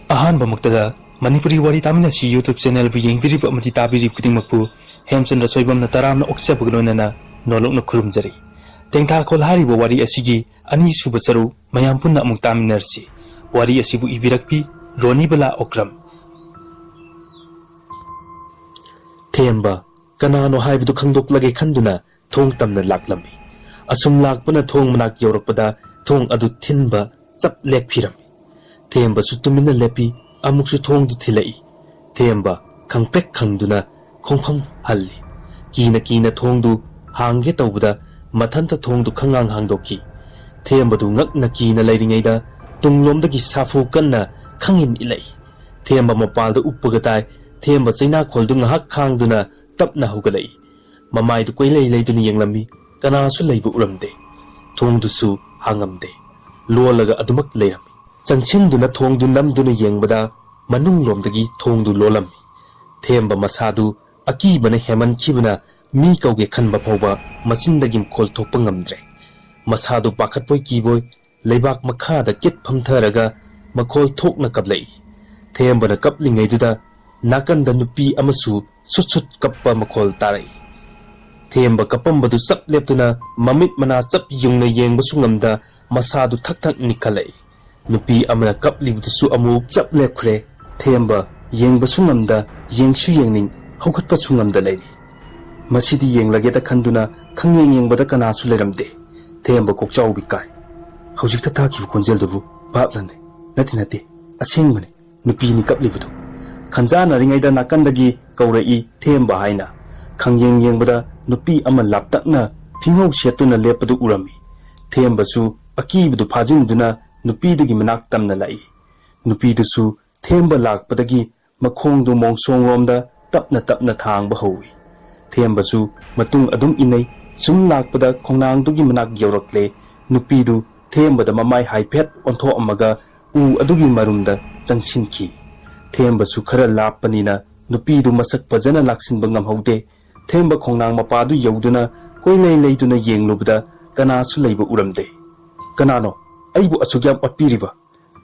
ꯑꯍꯥꯟꯕꯃꯛꯇꯗ ꯃꯅꯤꯄꯨꯔꯤ ꯋꯥꯔꯤ ꯇꯥꯃꯤꯟꯅꯁꯤ YouTube channelꯕꯨ ꯌꯦꯡꯕꯤꯔꯤꯕ ꯑꯃꯗꯤ ꯇꯥꯕꯤꯔꯤꯕ ꯈꯨꯗꯤꯡꯃꯛꯄꯨ ꯍꯦꯝꯆꯟꯗ꯭ꯔ ꯁꯣꯏꯕꯝꯅ ꯇꯔꯥꯝꯅ ꯑꯣꯛꯆꯕꯒ ꯂꯣꯏꯅꯅ ꯅꯣꯂꯨꯛꯅ ꯈꯨꯔꯨꯝꯖꯔꯤ꯫ ꯇꯦꯡꯊꯥꯈꯣꯜ ꯍꯥꯏꯔꯤꯕ ꯋꯥꯔꯤ ꯑꯁꯤꯒꯤ ꯑꯅꯤꯁꯨꯕ ꯁꯔꯨꯛ ꯃꯌꯥꯝ ꯄꯨꯟꯅ ꯑꯃꯨꯛ ꯇꯥꯃꯤꯟꯅꯔꯁꯤ꯫ ꯋꯥꯔꯤ ꯑꯁꯤꯕꯨ ꯏꯕꯤꯔꯛꯄꯤ ꯔꯣꯅꯤꯕꯂꯥ ꯑꯣꯀ꯭ꯔꯝ꯫ ꯊꯦꯝꯕ ꯀꯅꯥꯅꯣ ꯍꯥꯏꯕꯗꯨ ꯈꯪꯗꯣꯛꯂꯒꯦ ꯈꯟꯗꯨꯅ ꯊꯣꯡ ꯇꯝꯅ ꯂꯥꯛꯂꯝꯃꯤ꯫ ꯑꯁꯨꯝ ꯂꯥꯛꯄꯅ ꯊꯣꯡ ꯃꯅꯥꯛ ꯌꯧꯔꯛꯄꯗ ꯊꯣꯡ ꯑꯗꯨ ꯊꯤꯟꯕ ꯆꯞ ꯂꯦꯞꯈꯤꯔꯝꯃꯤ꯫ ꯊꯦꯝꯕꯁꯨ ꯇꯨꯃꯤꯟꯅ ꯂꯦꯞꯄꯤ, ꯑꯃꯨꯛꯁꯨ ꯊꯣꯡꯗꯨ ꯊꯤꯜꯂꯛꯏ꯫ ꯊꯦꯝꯕ ꯈꯪꯄ꯭ꯔꯦꯛ ꯈꯪꯗꯨꯅ ꯈꯣꯡꯐꯝ ꯍꯜꯂꯤ꯫ ꯀꯤꯅ ꯀꯤꯅ ꯊꯣꯡꯗꯨ ꯍꯥꯡꯒꯦ ꯇꯧꯕꯗ ꯃꯊꯟꯇ ꯊꯣꯡꯗꯨ ꯈꯪꯍꯥꯡ ꯍꯥꯡꯗꯣꯛꯈꯤ꯫ ꯊꯦꯝꯕꯗꯨ ꯉꯛꯅ ꯀꯤꯅ ꯂꯩꯔꯤꯉꯩꯗ ꯇꯨꯡꯂꯣꯝꯗꯒꯤ ꯁꯥꯐꯨ ꯀꯟꯅ ꯈꯪꯏꯟ ꯏꯜꯂꯛꯏ꯫ ꯊꯦꯝꯕ ꯃꯄꯥꯜꯗ ꯎꯞꯄꯒ ꯇꯥꯏ꯫ ꯊꯦꯝꯕ ꯆꯩꯅꯥꯈꯣꯜꯗꯨ ꯉꯥꯏꯍꯥꯛ ꯈꯥꯡꯗꯨꯅ ꯇꯞꯅ ꯍꯧꯒꯠꯂꯛꯏ꯫ ꯃꯃꯥꯏꯗꯨ ꯀꯣꯏꯂꯩ ꯂꯩꯗꯨꯅ ꯌꯦꯡꯂꯝꯃꯤ꯫ ꯀꯅꯥꯁꯨ ꯂꯩꯕ ꯎꯔꯝꯗꯦ꯫ ꯊꯣꯡꯗꯨꯁꯨ ꯍꯥꯡꯉꯝꯗꯦ꯫ ꯂꯣꯜꯂꯒ ꯑꯗꯨꯃꯛ ꯂꯩꯔꯝꯃꯤ꯫ ꯆꯪꯁꯤꯟꯗꯨꯅ ꯊꯣꯡꯗꯨ ꯅꯝꯗꯨꯅ ꯌꯦꯡꯕꯗ ꯃꯅꯨꯡꯂꯣꯝꯗꯒꯤ ꯊꯣꯡꯗꯨ ꯂꯣꯜꯂꯝꯃꯤ꯫ ꯊꯦꯝꯕ ꯃꯁꯥꯗꯨ ꯑꯀꯤꯕꯅ ꯍꯦꯟꯃꯟꯈꯤꯕꯅ ꯃꯤ ꯀꯧꯒꯦ ꯈꯟꯕ ꯐꯥꯎꯕ ꯃꯆꯤꯟꯗꯒꯤ ꯃꯈꯣꯜ ꯊꯣꯛꯄ ꯉꯝꯗ꯭ꯔꯦ꯫ ꯃꯁꯥꯗꯨ ꯄꯥꯈꯠꯄꯣꯏ ꯀꯤꯕꯣꯏ ꯂꯩꯕꯥꯛ ꯃꯈꯥꯗ ꯀꯤꯠ ꯐꯝꯊꯔꯒ ꯃꯈꯣꯜ ꯊꯣꯛꯅ ꯀꯞꯂꯛꯏ꯫ ꯊꯦꯝꯕꯅ ꯀꯞꯂꯤꯉꯩꯗꯨꯗ ꯅꯥꯀꯟꯗ ꯅꯨꯄꯤ ꯑꯃꯁꯨ ꯁꯨꯠ ꯁꯨꯠ ꯀꯞꯄ ꯃꯈꯣꯜ ꯇꯥꯔꯛꯏ꯫ ꯊꯦꯝꯕ ꯀꯞꯄꯝꯕꯗꯨ ꯆꯞ ꯂꯦꯞꯇꯨꯅ ꯃꯃꯤꯠ ꯃꯅꯥ ꯆꯞ ꯌꯨꯡꯅ ꯌꯦꯡꯕꯁꯨ ꯉꯝꯗ ꯃꯁꯥꯗꯨ ꯊꯛ ꯊꯛ ꯅꯤꯛꯈꯠꯂꯛꯏ꯫ ꯅꯨꯄꯤ ꯑꯃꯅ ꯀꯞꯂꯤꯕꯗꯨꯁꯨ ꯑꯃꯨꯛ ꯆꯞ ꯂꯦꯞꯈ꯭ꯔꯦ꯫ ꯊꯦꯝꯕ ꯌꯦꯡꯕꯁꯨ ꯉꯝꯗ, ꯌꯦꯡꯁꯨ ꯌꯦꯡꯅꯤꯡ, ꯍꯧꯒꯠꯄꯁꯨ ꯉꯝꯗ ꯂꯩꯔꯤ꯫ ꯃꯁꯤꯗꯤ ꯌꯦꯡꯂꯒꯦꯗ ꯈꯟꯗꯨꯅ ꯈꯪꯌꯦꯡ ꯌꯦꯡꯕꯗ ꯀꯅꯥꯁꯨ ꯂꯩꯔꯝꯗꯦ꯫ ꯊꯦꯝꯕ ꯀꯣꯛꯆꯥꯎꯕꯤ ꯀꯥꯏ꯫ ꯍꯧꯖꯤꯛꯇ ꯇꯥꯈꯤꯕ ꯈꯣꯟꯖꯦꯜꯗꯨꯕꯨ ꯚꯥꯞꯂꯅꯦ? ꯅꯠꯇꯦ, ꯅꯠꯇꯦ, ꯑꯁꯦꯡꯕꯅꯤ꯫ ꯅꯨꯄꯤꯅꯤ ꯀꯞꯂꯤꯕꯗꯨ꯫ ꯈꯟꯖꯥꯟꯅꯔꯤꯉꯩꯗ ꯅꯥꯀꯟꯗꯒꯤ ꯀꯧꯔꯛꯏ, "ꯊꯦꯝꯕ" ꯍꯥꯏꯅ꯫ ꯈꯪꯌꯦꯡ ꯌꯦꯡꯕꯗ ꯅꯨꯄꯤ ꯑꯃ ꯂꯥꯞꯇꯛꯅ ꯐꯤꯉꯧ ꯁꯦꯠꯇꯨꯅ ꯂꯦꯞꯄꯗꯨ ꯎꯔꯝꯃꯤ꯫ ꯊꯦꯝꯕꯁꯨ ꯑꯀꯤꯕꯗꯨ ꯐꯥꯖꯤꯟꯗꯨꯅ ꯅꯨꯄꯤꯗꯨꯒꯤ ꯃꯅꯥꯛ ꯇꯝꯅ ꯂꯥꯛꯏ꯫ ꯅꯨꯄꯤꯗꯨꯁꯨ ꯊꯦꯝꯕ ꯂꯥꯛꯄꯗꯒꯤ ꯃꯈꯣꯡꯗꯨ ꯃꯣꯡꯁꯣꯡꯂꯣꯝꯗ ꯇꯞꯅ ꯇꯞꯅ ꯊꯥꯡꯕ ꯍꯧꯏ꯫ ꯊꯦꯝꯕꯁꯨ ꯃꯇꯨꯡ ꯑꯗꯨꯝ ꯏꯟꯅꯩ꯫ ꯁꯨꯝ ꯂꯥꯛꯄꯗ ꯈꯣꯡꯅꯥꯡꯗꯨꯒꯤ ꯃꯅꯥꯛ ꯌꯧꯔꯛꯂꯦ꯫ ꯅꯨꯄꯤꯗꯨ ꯊꯦꯝꯕꯗ ꯃꯃꯥꯏ ꯍꯥꯏꯐꯦꯠ ꯑꯣꯟꯊꯣꯛꯑꯝꯃꯒ ꯎ ꯑꯗꯨꯒꯤ ꯃꯔꯨꯝꯗ ꯆꯪꯁꯤꯟꯈꯤ꯫ ꯊꯦꯝꯕꯁꯨ ꯈꯔ ꯂꯥꯞꯄꯅꯤꯅ ꯅꯨꯄꯤꯗꯨ ꯃꯁꯛ ꯐꯖꯅ ꯂꯥꯛꯁꯤꯟꯕ ꯉꯝꯍꯧꯗꯦ꯫ ꯊꯦꯝꯕ ꯈꯣꯡꯅꯥꯡ ꯃꯄꯥꯗꯨ ꯌꯧꯗꯨꯅ ꯀꯣꯏꯂꯩ ꯂꯩꯗꯨꯅ ꯌꯦꯡꯂꯨꯕꯗ ꯀꯅꯥꯁꯨ ꯂꯩꯕ ꯎꯔꯝꯗꯦ꯫ "ꯀꯅꯥꯅꯣ? ꯑꯩꯕꯨ ꯑꯁꯨꯛ ꯌꯥꯝ ꯑꯣꯠꯄꯤꯔꯤꯕ?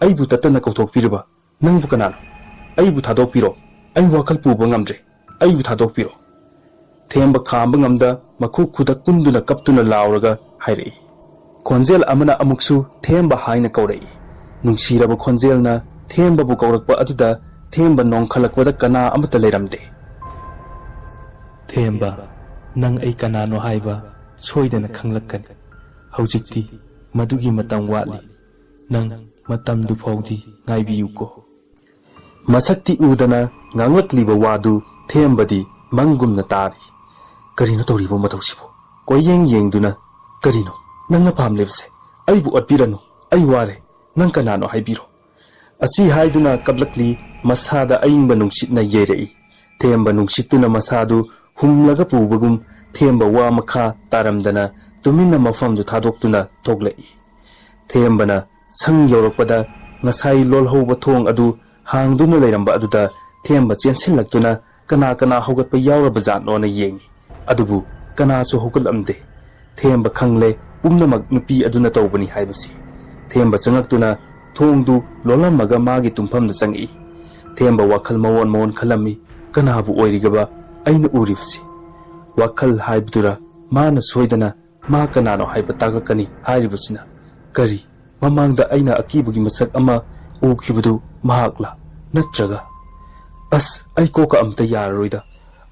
ꯑꯩꯕꯨ ꯇꯠꯇꯅ ꯀꯧꯊꯣꯛꯄꯤꯔꯤꯕ? ꯅꯪꯕꯨ ꯀꯅꯥꯅꯣ? ꯑꯩꯕꯨ ꯊꯥꯗꯣꯛꯄꯤꯔꯣ꯫ ꯑꯩ ꯋꯥꯈꯜ ꯄꯨꯕ ꯉꯝꯗ꯭ꯔꯦ꯫ ꯑꯩꯕꯨ ꯊꯥꯗꯣꯛꯄꯤꯔꯣ꯫" ꯊꯦꯝꯕ ꯈꯥꯝꯕ ꯉꯝꯗ ꯃꯈꯨ ꯈꯨꯗꯛ ꯀꯨꯟꯗꯨꯅ ꯀꯞꯇꯨꯅ ꯂꯥꯎꯔꯒ ꯍꯥꯏꯔꯛꯏ꯫ ꯈꯣꯟꯖꯦꯜ ꯑꯃꯅ ꯑꯃꯨꯛꯁꯨ "ꯊꯦꯝꯕ" ꯍꯥꯏꯅ ꯀꯧꯔꯛꯏ꯫ ꯅꯨꯡꯁꯤꯔꯕ ꯈꯣꯟꯖꯦꯜꯅ ꯊꯦꯝꯕꯕꯨ ꯀꯧꯔꯛꯄ ꯑꯗꯨꯗ ꯊꯦꯝꯕ ꯅꯣꯡꯈꯠꯂꯛꯄꯗ ꯀꯅꯥ ꯑꯃꯠꯇ ꯂꯩꯔꯝꯗꯦ꯫ "ꯊꯦꯝꯕ, ꯅꯪ ꯑꯩ ꯀꯅꯥꯅꯣ ꯍꯥꯏꯕ ꯁꯣꯏꯗꯅ ꯈꯪꯂꯛꯀꯅꯤ꯫ ꯍꯧꯖꯤꯛꯇꯤ ꯃꯗꯨꯒꯤ ꯃꯇꯝ ꯋꯥꯠꯂꯤ꯫ ꯅꯪ ꯃꯇꯝꯗꯨ ꯐꯥꯎꯗꯤ ꯉꯥꯏꯕꯤꯌꯨꯀꯣ꯫" ꯃꯁꯛꯇꯤ ꯎꯗꯅ ꯉꯥꯡꯂꯛꯂꯤꯕ ꯋꯥꯗꯨ ꯊꯦꯝꯕꯗꯤ ꯃꯪꯒꯨꯝꯅ ꯇꯥꯔꯤ꯫ "ꯀꯔꯤꯅꯣ ꯇꯧꯔꯤꯕ ꯃꯇꯧꯁꯤꯕꯨ?" ꯀꯣꯏꯌꯦꯡ ꯌꯦꯡꯗꯨꯅ, "ꯀꯔꯤꯅꯣ ꯅꯪꯅ ꯄꯥꯝꯂꯤꯕꯁꯦ? ꯑꯩꯕꯨ ꯑꯣꯠꯄꯤꯔꯅꯨ, ꯑꯩ ꯋꯥꯔꯦ꯫ ꯅꯪ ꯀꯅꯥꯅꯣ ꯍꯥꯏꯕꯤꯔꯣ꯫" ꯑꯁꯤ ꯍꯥꯏꯗꯨꯅ ꯀꯞꯂꯛꯂꯤ꯫ ꯃꯁꯥꯗ ꯑꯏꯪꯕ ꯅꯨꯡꯁꯤꯠꯅ ꯌꯩꯔꯛꯏ꯫ ꯊꯦꯝꯕ ꯅꯨꯡꯁꯤꯠꯇꯨꯅ ꯃꯁꯥꯗꯨ ꯍꯨꯝꯂꯒ ꯄꯨꯕꯒꯨꯝ ꯊꯦꯝꯕ ꯋꯥ ꯃꯈꯥ ꯇꯥꯔꯝꯗꯅ ꯇꯨꯃꯤꯟꯅ ꯃꯐꯝꯗꯨ ꯊꯥꯗꯣꯛꯇꯨꯅ ꯊꯣꯛꯂꯛꯏ꯫ ꯊꯦꯝꯕꯅ ꯁꯪ ꯌꯧꯔꯛꯄꯗ ꯉꯁꯥꯏ ꯂꯣꯜꯍꯧꯕ ꯊꯣꯡ ꯑꯗꯨ ꯍꯥꯡꯗꯨꯅ ꯂꯩꯔꯝꯕ ꯑꯗꯨꯗ ꯊꯦꯝꯕ ꯆꯦꯟꯁꯤꯜꯂꯛꯇꯨꯅ ꯀꯅꯥ ꯀꯅꯥ ꯍꯧꯒꯠꯄ ꯌꯥꯎꯔꯕꯖꯥꯠꯅꯣꯅ ꯌꯦꯡꯏ꯫ ꯑꯗꯨꯕꯨ ꯀꯅꯥꯁꯨ ꯍꯧꯒꯠꯂꯝꯗꯦ꯫ ꯊꯦꯝꯕ ꯈꯪꯂꯦ ꯄꯨꯝꯅꯃꯛ ꯅꯨꯄꯤ ꯑꯗꯨꯅ ꯇꯧꯕꯅꯤ ꯍꯥꯏꯕꯁꯤ꯫ ꯊꯦꯝꯕ ꯆꯪꯉꯛꯇꯨꯅ ꯊꯣꯡꯗꯨ ꯂꯣꯜꯂꯝꯃꯒ ꯃꯥꯒꯤ ꯇꯨꯝꯐꯝꯗ ꯆꯪꯉꯛꯏ꯫ ꯊꯦꯝꯕ ꯋꯥꯈꯜ ꯃꯑꯣꯟ ꯃꯑꯣꯟ ꯈꯜꯂꯝꯃꯤ꯫ "ꯀꯅꯥꯕꯨ ꯑꯣꯏꯔꯤꯒꯕ ꯑꯩꯅ ꯎꯔꯤꯕꯁꯤ?" ꯋꯥꯈꯜ ꯍꯥꯏꯕꯗꯨꯔ, ꯃꯥꯅ ꯁꯣꯏꯗꯅ ꯃꯥ ꯀꯅꯥꯅꯣ ꯍꯥꯏꯕ ꯇꯥꯛꯂꯛꯀꯅꯤ ꯍꯥꯏꯔꯤꯕꯁꯤꯅ꯫ ꯀꯔꯤ, ꯃꯃꯥꯡꯗ ꯑꯩꯅ ꯑꯀꯤꯕꯒꯤ ꯃꯁꯛ ꯑꯃ ꯎꯈꯤꯕꯗꯨ ꯃꯍꯥꯛꯂ? ꯅꯠꯇ꯭ꯔꯒ? ꯑꯁ, ꯑꯩ ꯀꯣꯛꯀ ꯑꯝꯇ ꯌꯥꯔꯔꯣꯏꯗ꯫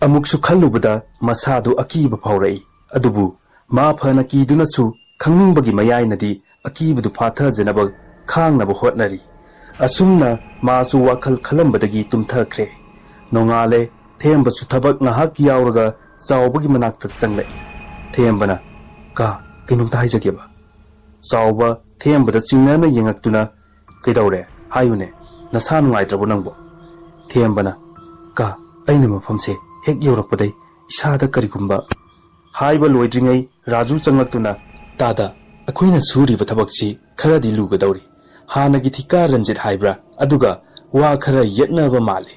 ꯑꯃꯨꯛꯁꯨ ꯈꯜꯂꯨꯕꯗ ꯃꯁꯥꯗꯨ ꯑꯀꯤꯕ ꯐꯥꯎꯔꯛꯏ꯫ ꯑꯗꯨꯕꯨ ꯃꯥ ꯐꯅ ꯀꯤꯗꯨꯅꯁꯨ ꯈꯪꯅꯤꯡꯕꯒꯤ ꯃꯌꯥꯏꯅꯗꯤ ꯑꯀꯤꯕꯗꯨ ꯐꯥꯊꯖꯅꯕ ꯈꯥꯡꯅꯕ ꯍꯣꯠꯅꯔꯤ꯫ ꯑꯁꯨꯝꯅ ꯃꯥꯁꯨ ꯋꯥꯈꯜ ꯈꯜꯂꯝꯕꯗꯒꯤ ꯇꯨꯝꯊꯈ꯭ꯔꯦ꯫ ꯅꯣꯡꯉꯥꯜꯂꯦ꯫ ꯊꯦꯝꯕꯁꯨ ꯊꯕꯛ ꯉꯥꯏꯍꯥꯛ ꯌꯥꯎꯔꯒ ꯆꯥꯎꯕꯒꯤ ꯃꯅꯥꯛꯇ ꯆꯪꯂꯛꯏ꯫ ꯊꯦꯝꯕꯅ, "ꯀꯥ, ꯀꯩꯅꯣꯝꯇ ꯍꯥꯏꯖꯒꯦꯕ꯫" ꯆꯥꯎꯕ ꯊꯦꯝꯕꯗ ꯆꯤꯡꯅꯅ ꯌꯦꯡꯉꯛꯇꯨꯅ, "ꯀꯩꯗꯧꯔꯦ? ꯍꯥꯏꯌꯨꯅꯦ꯫ ꯅꯁꯥ ꯅꯨꯡꯉꯥꯏꯇ꯭ꯔꯕꯣ ꯅꯪꯕꯣ?" ꯊꯦꯝꯕꯅ, "ꯀꯥ, ꯑꯩꯅ ꯃꯐꯝꯁꯦ ꯍꯦꯛ ꯌꯧꯔꯛꯄꯗꯩ ꯏꯁꯥꯗ ꯀꯔꯤꯒꯨꯝꯕ꯫" ꯍꯥꯏꯕ ꯂꯣꯏꯗ꯭ꯔꯤꯉꯩ ꯔꯥꯖꯨ ꯆꯪꯂꯛꯇꯨꯅ, "ꯇꯥꯗ, ꯑꯩꯈꯣꯏꯅ ꯁꯨꯔꯤꯕ ꯊꯕꯛꯁꯤ ꯈꯔꯗꯤ ꯂꯨꯒꯗꯧꯔꯤ꯫ ꯍꯥꯟꯅꯒꯤ ꯊꯤꯀꯥ ꯔꯟꯖꯤꯠ ꯍꯥꯏꯕ꯭ꯔꯥ, ꯑꯗꯨꯒ ꯋꯥ ꯈꯔ ꯌꯦꯠꯅꯕ ꯃꯥꯜꯂꯤ꯫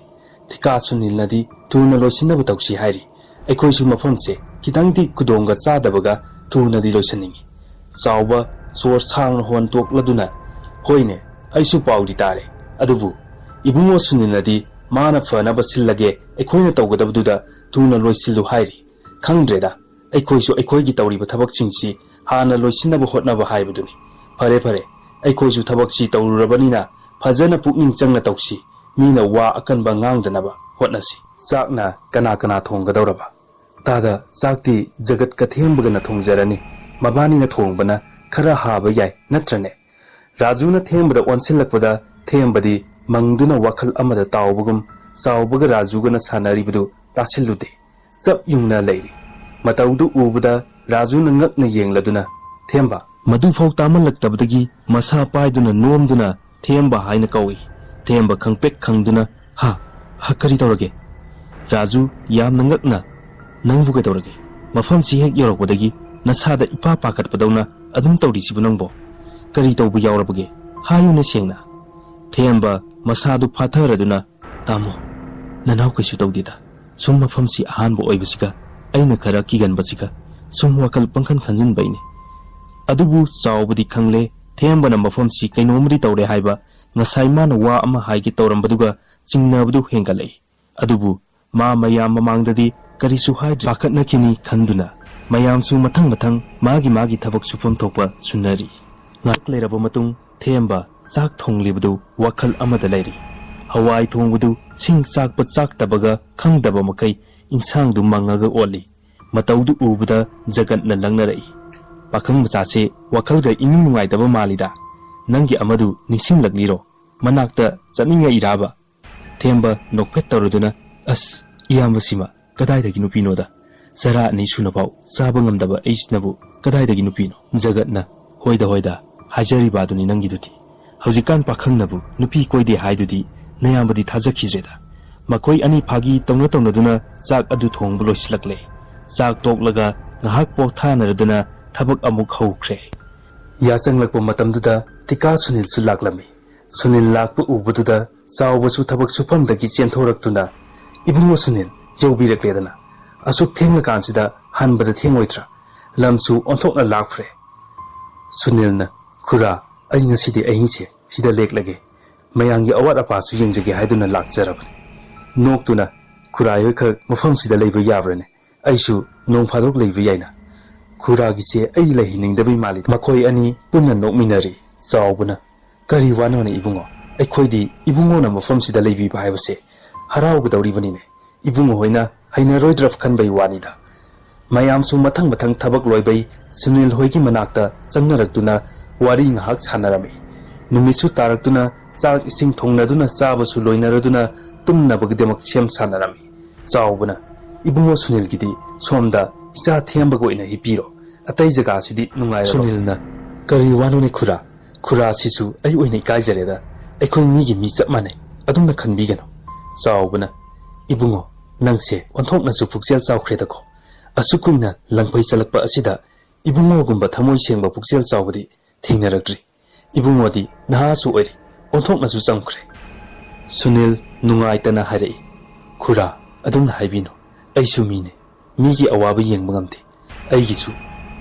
ꯊꯤꯀꯥ ꯁꯨꯅꯤꯜꯅꯗꯤ ꯊꯨꯅ ꯂꯣꯏꯁꯤꯟꯅꯕ ꯇꯧꯁꯤ ꯍꯥꯏꯔꯤ꯫ ꯑꯩꯈꯣꯏꯁꯨ ꯃꯐꯝꯁꯦ ꯈꯤꯇꯪꯗꯤ ꯈꯨꯗꯣꯡꯒ ꯆꯥꯗꯕꯒ ꯊꯨꯅꯗꯤ ꯂꯣꯏꯁꯤꯟꯅꯤꯡꯉꯤ꯫" ꯆꯥꯎꯕ ꯁꯣꯔ ꯁꯥꯡꯅ ꯍꯣꯟꯇꯣꯛꯂꯗꯨꯅ, "ꯍꯣꯏꯅꯦ, ꯑꯩꯁꯨ ꯄꯥꯎꯗꯤ ꯇꯥꯔꯦ꯫ ꯑꯗꯨꯕꯨ ꯏꯕꯨꯡꯉꯣ ꯁꯨꯅꯤꯜꯅꯗꯤ ꯃꯥꯅ ꯐꯅꯕ ꯁꯤꯜꯂꯒꯦ, ꯑꯩꯈꯣꯏꯅ ꯇꯧꯒꯗꯕꯗꯨꯗ ꯊꯨꯅ ꯂꯣꯏꯁꯤꯜꯂꯨ ꯍꯥꯏꯔꯤ꯫ ꯈꯪꯗ꯭ꯔꯦꯗ, ꯑꯩꯈꯣꯏꯁꯨ ꯑꯩꯈꯣꯏꯒꯤ ꯇꯧꯔꯤꯕ ꯊꯕꯛꯁꯤꯡꯁꯤ ꯍꯥꯟꯅ ꯂꯣꯏꯁꯤꯟꯅꯕ ꯍꯣꯠꯅꯕ ꯍꯥꯏꯕꯗꯨꯅꯤ꯫ ꯐꯔꯦ, ꯐꯔꯦ, ꯑꯩꯈꯣꯏꯁꯨ ꯊꯕꯛꯁꯤ ꯇꯧꯔꯨꯔꯕꯅꯤꯅ ꯐꯖꯅ ꯄꯨꯛꯅꯤꯡ ꯆꯪꯅ ꯇꯧꯁꯤ꯫ ꯃꯤꯅ ꯋꯥ ꯑꯀꯟꯕ ꯉꯥꯡꯗꯅꯕ ꯍꯣꯠꯅꯁꯤ꯫ ꯆꯥꯛꯅ ꯀꯅꯥ ꯀꯅꯥ ꯊꯣꯡꯒꯗꯧꯔꯕ?" "ꯇꯥꯗ, ꯆꯥꯛꯇꯤ ꯖꯒꯠꯀ ꯊꯦꯝꯕꯒꯅ ꯊꯣꯡꯖꯔꯅꯤ꯫ ꯃꯕꯥꯅꯤꯅ ꯊꯣꯡꯕꯅ ꯈꯔ ꯍꯥꯕ ꯌꯥꯏ, ꯅꯠꯇ꯭ꯔꯅꯦ?" ꯔꯥꯖꯨꯅ ꯊꯦꯝꯕꯗ ꯑꯣꯟꯁꯤꯜꯂꯛꯄꯗ ꯊꯦꯝꯕꯗꯤ ꯃꯪꯗꯨꯅ ꯋꯥꯈꯜ ꯑꯃꯗ ꯇꯥꯎꯕꯒꯨꯝ ꯆꯥꯎꯕꯒ ꯔꯥꯖꯨꯒꯅ ꯁꯥꯟꯅꯔꯤꯕꯗꯨ ꯇꯥꯁꯤꯜꯂꯨꯗꯦ꯫ ꯆꯞ ꯌꯨꯡꯅ ꯂꯩꯔꯤ꯫ ꯃꯇꯧꯗꯨ ꯎꯕꯗ ꯔꯥꯖꯨꯅ ꯉꯛꯅ ꯌꯦꯡꯂꯗꯨꯅ, "ꯊꯦꯝꯕ?" ꯃꯗꯨꯐꯥꯎ ꯇꯥꯃꯜꯂꯛꯇꯕꯗꯒꯤ ꯃꯁꯥ ꯄꯥꯏꯗꯨꯅ ꯅꯣꯝꯗꯨꯅ "ꯊꯦꯝꯕ" ꯍꯥꯏꯅ ꯀꯧꯏ꯫ ꯊꯦꯝꯕ ꯈꯪꯄ꯭ꯔꯦꯛ ꯈꯪꯗꯨꯅ, "ꯍꯥ? ꯍꯥ, ꯀꯔꯤ ꯇꯧꯔꯒꯦ?" ꯔꯥꯖꯨ ꯌꯥꯝꯅ ꯉꯛꯅ, "ꯅꯪꯕꯨ ꯀꯩꯗꯧꯔꯒꯦ? ꯃꯐꯝꯁꯤ ꯍꯦꯛ ꯌꯧꯔꯛꯄꯗꯒꯤ ꯅꯁꯥꯗ ꯏꯄꯥ ꯄꯥꯈꯠꯄꯗꯧꯅ ꯑꯗꯨꯝ ꯇꯧꯔꯤꯁꯤꯕꯨ ꯅꯪꯕꯣ? ꯀꯔꯤ ꯇꯧꯕ ꯌꯥꯎꯔꯕꯒꯦ? ꯍꯥꯏꯌꯨꯅꯦ ꯁꯦꯡꯅ꯫" ꯊꯦꯝꯕ ꯃꯁꯥꯗꯨ ꯐꯥꯊꯔꯗꯨꯅ, "ꯇꯥꯃꯣ, ꯅꯅꯥꯎ ꯀꯩꯁꯨ ꯇꯧꯗꯦꯗ꯫ ꯁꯨꯝ ꯃꯐꯝꯁꯤ ꯑꯍꯥꯟꯕ ꯑꯣꯏꯕꯁꯤꯒ, ꯑꯩꯅ ꯈꯔ ꯀꯤꯒꯟꯕꯁꯤꯒ, ꯁꯨꯝ ꯋꯥꯈꯜ ꯄꯪꯈꯟ ꯈꯟꯖꯤꯟꯕꯩꯅꯤ꯫" ꯑꯗꯨꯕꯨ ꯆꯥꯎꯕꯗꯤ ꯈꯪꯂꯦ, ꯊꯦꯝꯕꯅ ꯃꯐꯝꯁꯤ ꯀꯩꯅꯣꯝꯃꯗꯤ ꯇꯧꯔꯦ ꯍꯥꯏꯕ꯫ ꯉꯁꯥꯏ ꯃꯥꯅ ꯋꯥ ꯑꯃ ꯍꯥꯏꯒꯦ ꯇꯧꯔꯝꯕꯗꯨꯒ ꯆꯤꯡꯅꯕꯗꯨ ꯍꯦꯟꯒꯠꯂꯛꯏ꯫ ꯑꯗꯨꯕꯨ ꯃꯥ ꯃꯌꯥꯝ ꯃꯃꯥꯡꯗꯗꯤ ꯀꯔꯤꯁꯨ ꯍꯥꯏꯗ꯭ꯔꯤ꯫ ꯄꯥꯈꯠꯅꯈꯤꯅꯤ ꯈꯟꯗꯨꯅ ꯃꯌꯥꯝꯁꯨ ꯃꯊꯪ ꯃꯊꯪ ꯃꯥꯒꯤ ꯃꯥꯒꯤ ꯊꯕꯛ ꯁꯨꯐꯝ ꯊꯣꯛꯄ ꯁꯨꯅꯔꯤ꯫ ꯉꯥꯏꯍꯥꯛ ꯂꯩꯔꯕ ꯃꯇꯨꯡ ꯊꯦꯝꯕ ꯆꯥꯛ ꯊꯣꯡꯂꯤꯕꯗꯨ ꯋꯥꯈꯜ ꯑꯃꯗ ꯂꯩꯔꯤ꯫ ꯍꯋꯥꯏ ꯊꯣꯡꯕꯗꯨ ꯁꯤꯡ ꯆꯥꯛꯄ ꯆꯥꯛꯇꯕꯒ ꯈꯪꯗꯕ ꯃꯈꯩ ꯏꯟꯁꯥꯡꯗꯨ ꯃꯪꯉꯒ ꯑꯣꯠꯂꯤ꯫ ꯃꯇꯧꯗꯨ ꯎꯕꯗ ꯖꯒꯠꯅ ꯂꯪꯅꯔꯛꯏ꯫ "ꯄꯥꯈꯪ ꯃꯆꯥꯁꯦ ꯋꯥꯈꯜꯒ ꯏꯅꯨꯡ ꯅꯨꯡꯉꯥꯏꯇꯕ ꯃꯥꯜꯂꯤꯗ꯫ ꯅꯪꯒꯤ ꯑꯃꯗꯨ ꯅꯤꯡꯁꯤꯡꯂꯛꯂꯤꯔꯣ?" ꯃꯅꯥꯛꯇ ꯆꯠꯅꯤꯡꯉꯛꯏꯔꯥꯕ? ꯊꯦꯝꯕ ꯅꯣꯛꯐꯦꯠ ꯇꯧꯔꯗꯨꯅ, "ꯑꯁ, ꯏꯌꯥꯝꯕꯁꯤꯃ ꯀꯗꯥꯏꯗꯒꯤ ꯅꯨꯄꯤꯅꯣꯗ? ꯆꯔꯥ ꯑꯅꯤ ꯁꯨꯅꯐꯥꯎ ꯆꯥꯕ ꯉꯝꯗꯕ ꯑꯩꯁꯤꯅꯕꯨ ꯀꯗꯥꯏꯗꯒꯤ ꯅꯨꯄꯤꯅꯣ?" ꯖꯒꯠꯅ, "ꯍꯣꯏꯗ, ꯍꯣꯏꯗ, ꯍꯥꯏꯖꯔꯤꯕ ꯑꯗꯨꯅꯤ ꯅꯪꯒꯤꯗꯨꯗꯤ꯫ ꯍꯧꯖꯤꯛꯀꯥꯟ ꯄꯥꯈꯪꯅꯕꯨ ꯅꯨꯄꯤ ꯀꯣꯏꯗꯦ ꯍꯥꯏꯗꯨꯗꯤ ꯅꯌꯥꯝꯕꯗꯤ ꯊꯥꯖꯈꯤꯗ꯭ꯔꯦꯗ꯫" ꯃꯈꯣꯏ ꯑꯅꯤ ꯐꯥꯒꯤ ꯇꯧꯅ ꯇꯧꯅꯗꯨꯅ ꯆꯥꯛ ꯑꯗꯨ ꯊꯣꯡꯕ ꯂꯣꯏꯁꯤꯜꯂꯛꯂꯦ꯫ ꯆꯥꯛ ꯇꯣꯛꯂꯒ ꯉꯥꯏꯍꯥꯛ ꯄꯣꯊꯥꯅꯔꯗꯨꯅ ꯊꯕꯛ ꯑꯃꯨꯛ ꯍꯧꯈ꯭ꯔꯦ꯫ ꯌꯥꯆꯪꯂꯛꯄ ꯃꯇꯝꯗꯨꯗ ꯇꯤꯀꯥ ꯁꯨꯅꯤꯜꯁꯨ ꯂꯥꯛꯂꯝꯃꯤ꯫ ꯁꯨꯅꯤꯜ ꯂꯥꯛꯄ ꯎꯕꯗꯨꯗ ꯆꯥꯎꯕꯁꯨ ꯊꯕꯛ ꯁꯨꯐꯝꯗꯒꯤ ꯆꯦꯟꯊꯣꯔꯛꯇꯨꯅ, "ꯏꯕꯨꯡꯉꯣ ꯁꯨꯅꯤꯜ, ꯌꯧꯕꯤꯔꯛꯂꯦꯗꯅ꯫ ꯑꯁꯨꯛ ꯊꯦꯡꯂꯀꯥꯟꯁꯤꯗ ꯍꯟꯕꯗ ꯊꯦꯡꯉꯣꯏꯗ꯭ꯔꯥ? ꯂꯝꯁꯨ ꯑꯣꯟꯊꯣꯛꯅ ꯂꯥꯞꯈ꯭ꯔꯦ꯫" ꯁꯨꯅꯤꯜꯅ, "ꯈꯨꯔꯥ, ꯑꯩ ꯉꯁꯤꯗꯤ ꯑꯍꯤꯡꯁꯦ ꯁꯤꯗ ꯂꯦꯛꯂꯒꯦ꯫ ꯃꯌꯥꯝꯒꯤ ꯑꯋꯥꯠ ꯑꯄꯥꯁꯨ ꯌꯦꯡꯖꯒꯦ ꯍꯥꯏꯗꯨꯅ ꯂꯥꯛꯆꯔꯕꯅꯤ꯫" ꯅꯣꯛꯇꯨꯅ, "ꯈꯨꯔꯥꯏ ꯍꯣꯏꯈꯛ ꯃꯐꯝꯁꯤꯗ ꯂꯩꯕ ꯌꯥꯕ꯭ꯔꯅꯦ? ꯑꯩꯁꯨ ꯅꯣꯡ ꯐꯥꯗꯣꯛ ꯂꯩꯕ ꯌꯥꯏꯅ꯫" ꯈꯨꯔꯥꯒꯤꯁꯦ ꯑꯩ ꯂꯩꯍꯟꯅꯤꯡꯗꯕꯩ ꯃꯥꯜꯂꯤ꯫ ꯃꯈꯣꯏ ꯑꯅꯤ ꯄꯨꯟꯅ ꯅꯣꯛꯃꯤꯟꯅꯔꯤ꯫ ꯆꯥꯎꯕꯅ, "ꯀꯔꯤ ꯋꯥꯅꯣꯅꯦ ꯏꯕꯨꯡꯉꯣ? ꯑꯩꯈꯣꯏꯗꯤ ꯏꯕꯨꯡꯉꯣꯅ ꯃꯐꯝꯁꯤꯗ ꯂꯩꯕꯤꯕ ꯍꯥꯏꯕꯁꯦ ꯍꯔꯥꯎꯒꯗꯧꯔꯤꯕꯅꯤꯅꯦ꯫ ꯏꯕꯨꯡꯉꯣ ꯍꯣꯏꯅ ꯍꯩꯅꯔꯣꯏꯗ꯭ꯔꯥ ꯈꯟꯕꯩ ꯋꯥꯅꯤꯗ꯫" ꯃꯌꯥꯝꯁꯨ ꯃꯊꯪ ꯃꯊꯪ ꯊꯕꯛ ꯂꯣꯏꯕꯩ ꯁꯨꯅꯤꯜ ꯍꯣꯏꯒꯤ ꯃꯅꯥꯛꯇ ꯆꯪꯅꯔꯛꯇꯨꯅ ꯋꯥꯔꯤ ꯉꯥꯏꯍꯥꯛ ꯁꯥꯟꯅꯔꯝꯃꯤ꯫ ꯅꯨꯃꯤꯠꯁꯨ ꯇꯥꯔꯛꯇꯨꯅ ꯆꯥꯛ ꯏꯁꯤꯡ ꯊꯣꯡꯅꯗꯨꯅ ꯆꯥꯕꯁꯨ ꯂꯣꯏꯅꯔꯗꯨꯅ ꯇꯨꯝꯅꯕꯒꯤꯗꯃꯛ ꯁꯦꯝ ꯁꯥꯟꯅꯔꯝꯃꯤ꯫ ꯆꯥꯎꯕꯅ, "ꯏꯕꯨꯡꯉꯣ ꯁꯨꯅꯤꯜꯒꯤꯗꯤ ꯁꯣꯝꯗ ꯏꯆꯥ ꯊꯦꯝꯕꯒ ꯑꯣꯏꯅ ꯍꯤꯞꯄꯤꯔꯣ꯫ ꯑꯇꯩ ꯖꯒꯥꯁꯤꯗꯤ ꯅꯨꯡꯉꯥꯏꯔꯔꯣꯏ꯫" ꯁꯨꯅꯤꯜꯅ, "ꯀꯔꯤ ꯋꯥꯅꯣꯅꯦ ꯈꯨꯔꯥ? ꯈꯨꯔꯥꯁꯤꯁꯨ ꯑꯩ ꯑꯣꯏꯅ ꯏꯀꯥꯏꯖꯔꯦꯗ꯫ ꯑꯩꯈꯣꯏ ꯃꯤꯒꯤ ꯃꯤ ꯆꯞ ꯃꯥꯟꯅꯩ꯫ ꯑꯗꯨꯝꯅ ꯈꯟꯕꯤꯒꯅꯨ꯫" ꯆꯥꯎꯕꯅ, "ꯏꯕꯨꯡꯉꯣ, ꯅꯪꯁꯦ ꯑꯣꯟꯊꯣꯛꯅꯁꯨ ꯄꯨꯛꯆꯦꯜ ꯆꯥꯎꯈ꯭ꯔꯦꯗꯀꯣ꯫ ꯑꯁꯨꯛ ꯀꯨꯏꯅ ꯂꯪꯐꯩ ꯆꯠꯂꯛꯄ ꯑꯁꯤꯗ ꯏꯕꯨꯡꯉꯣꯒꯨꯝꯕ ꯊꯃꯣꯏ ꯁꯦꯡꯕ ꯄꯨꯛꯆꯦꯜ ꯆꯥꯎꯕꯗꯤ ꯊꯦꯡꯅꯔꯛꯇ꯭ꯔꯤ꯫ ꯏꯕꯨꯡꯉꯣꯗꯤ ꯅꯍꯥꯁꯨ ꯑꯣꯏꯔꯤ, ꯑꯣꯟꯊꯣꯛꯅꯁꯨ ꯆꯝꯈ꯭ꯔꯦ꯫" ꯁꯨꯅꯤꯜ ꯅꯨꯡꯉꯥꯏꯇꯅ ꯍꯥꯏꯔꯛꯏ, "ꯈꯨꯔꯥ, ꯑꯗꯨꯝꯅ ꯍꯥꯏꯕꯤꯅꯨ꯫ ꯑꯩꯁꯨ ꯃꯤꯅꯤ꯫ ꯃꯤꯒꯤ ꯑꯋꯥꯕ ꯌꯦꯡꯕ ꯉꯝꯗꯦ꯫ ꯑꯩꯒꯤꯁꯨ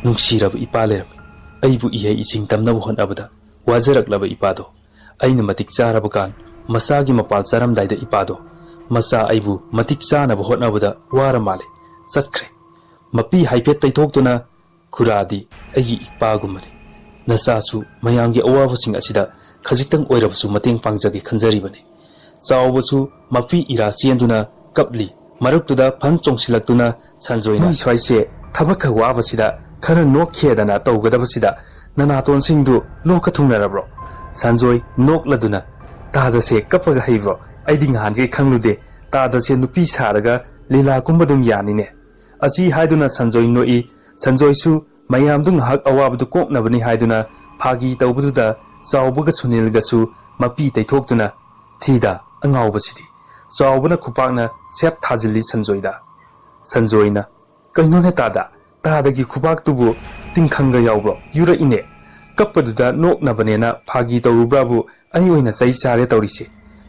ꯅꯨꯡꯁꯤꯔꯕ ꯏꯄꯥ ꯂꯩꯔꯝꯃꯤ꯫ ꯑꯩꯕꯨ ꯏꯍꯩ ꯏꯁꯤꯡ ꯇꯝꯅꯕ ꯍꯣꯠꯅꯕꯗ ꯋꯥꯖꯔꯛꯂꯕ ꯏꯄꯥꯗꯣ, ꯑꯩꯅ ꯃꯇꯤꯛ ꯆꯥꯔꯕ ꯀꯥꯟ ꯃꯆꯥꯒꯤ ꯃꯄꯥꯜ ꯆꯥꯔꯝꯗꯥꯏꯗ ꯏꯄꯥꯗꯣ, ꯃꯆꯥ ꯑꯩꯕꯨ ꯃꯇꯤꯛ ꯆꯥꯅꯕ ꯍꯣꯠꯅꯕꯗ ꯋꯥꯔ ꯃꯥꯜꯂꯦ꯫ ꯆꯠꯈ꯭ꯔꯦ꯫" ꯃꯄꯤ ꯍꯥꯏꯐꯦꯠ ꯇꯩꯊꯣꯛꯇꯨꯅ, "ꯈꯨꯔꯥꯗꯤ ꯑꯩꯒꯤ ꯏꯄꯥꯒꯨꯝꯕꯅꯤ꯫ ꯅꯆꯥꯁꯨ ꯃꯌꯥꯝꯒꯤ ꯑꯋꯥꯕꯁꯤꯡ ꯑꯁꯤꯗ ꯈꯖꯤꯛꯇꯪ ꯑꯣꯏꯔꯕꯁꯨ ꯃꯇꯦꯡ ꯄꯥꯡꯖꯒꯦ ꯈꯟꯖꯔꯤꯕꯅꯤ꯫" ꯆꯥꯎꯕꯁꯨ ꯃꯄꯤ ꯏꯔꯥ ꯆꯦꯟꯗꯨꯅ ꯀꯞꯂꯤ꯫ ꯃꯔꯛꯇꯨꯗ ꯐꯟ ꯆꯣꯡꯁꯤꯜꯂꯛꯇꯨꯅ ꯁꯟꯖꯣꯏꯅ, "ꯅꯣꯏ ꯁ꯭ꯋꯥꯏꯁꯦ ꯊꯕꯛ ꯈꯔ ꯋꯥꯕꯁꯤꯗ, ꯈꯔ ꯅꯣꯛꯈꯤꯗꯅ ꯇꯧꯒꯗꯕꯁꯤꯗ ꯅꯅꯥꯇꯣꯟꯁꯤꯡꯗꯨ ꯂꯣꯛꯀ ꯊꯨꯡꯅꯔꯕ꯭ꯔꯣ?" ꯁꯟꯖꯣꯏ ꯅꯣꯛꯂꯗꯨꯅ, "ꯇꯥꯗꯁꯦ ꯀꯞꯄꯒ ꯍꯩꯕ꯭ꯔꯣ? ꯑꯩꯗꯤ ꯉꯍꯥꯟꯈꯩ ꯈꯪꯂꯨꯗꯦ꯫ ꯇꯥꯗꯁꯦ ꯅꯨꯄꯤ ꯁꯥꯔꯒ ꯂꯤꯂꯥ ꯀꯨꯝꯕ ꯑꯗꯨꯝ ꯌꯥꯅꯤꯅꯦ"꯫ ꯑꯁꯤ ꯍꯥꯏꯗꯨꯅ ꯁꯟꯖꯣꯏ ꯅꯣꯛꯏ꯫ ꯁꯟꯖꯣꯏꯁꯨ ꯃꯌꯥꯝꯗꯨ ꯉꯥꯏꯍꯥꯛ ꯑꯋꯥꯕꯗꯨ ꯀꯣꯛꯅꯕꯅꯤ ꯍꯥꯏꯗꯨꯅ ꯐꯥꯒꯤ ꯇꯧꯕꯗꯨꯗ ꯆꯥꯎꯕꯒ ꯁꯨꯅꯤꯜꯒꯁꯨ ꯃꯄꯤ ꯇꯩꯊꯣꯛꯇꯨꯅ, "ꯊꯤꯗ ꯑꯉꯥꯎꯕꯁꯤꯗꯤ"꯫ ꯆꯥꯎꯕꯅ ꯈꯨꯄꯥꯛꯅ ꯁꯦꯠ ꯊꯥꯖꯤꯜꯂꯤ ꯁꯟꯖꯣꯏꯗ꯫ ꯁꯟꯖꯣꯏꯅ, "ꯀꯩꯅꯣꯅꯦ ꯇꯥꯗ, ꯇꯥꯗꯒꯤ ꯈꯨꯕꯥꯛꯇꯨꯕꯨ ꯇꯤꯡꯈꯪꯒ ꯌꯥꯎꯕ꯭ꯔꯣ? ꯌꯨꯔꯛꯏꯅꯦ꯫ ꯀꯞꯄꯗꯨꯗ ꯅꯣꯛꯅꯕꯅꯦꯅ ꯐꯥꯒꯤ ꯇꯧꯔꯨꯕ꯭ꯔꯥꯕꯨ ꯑꯩ ꯑꯣꯏꯅ ꯆꯩ ꯆꯥꯔꯦ ꯇꯧꯔꯤꯁꯦ꯫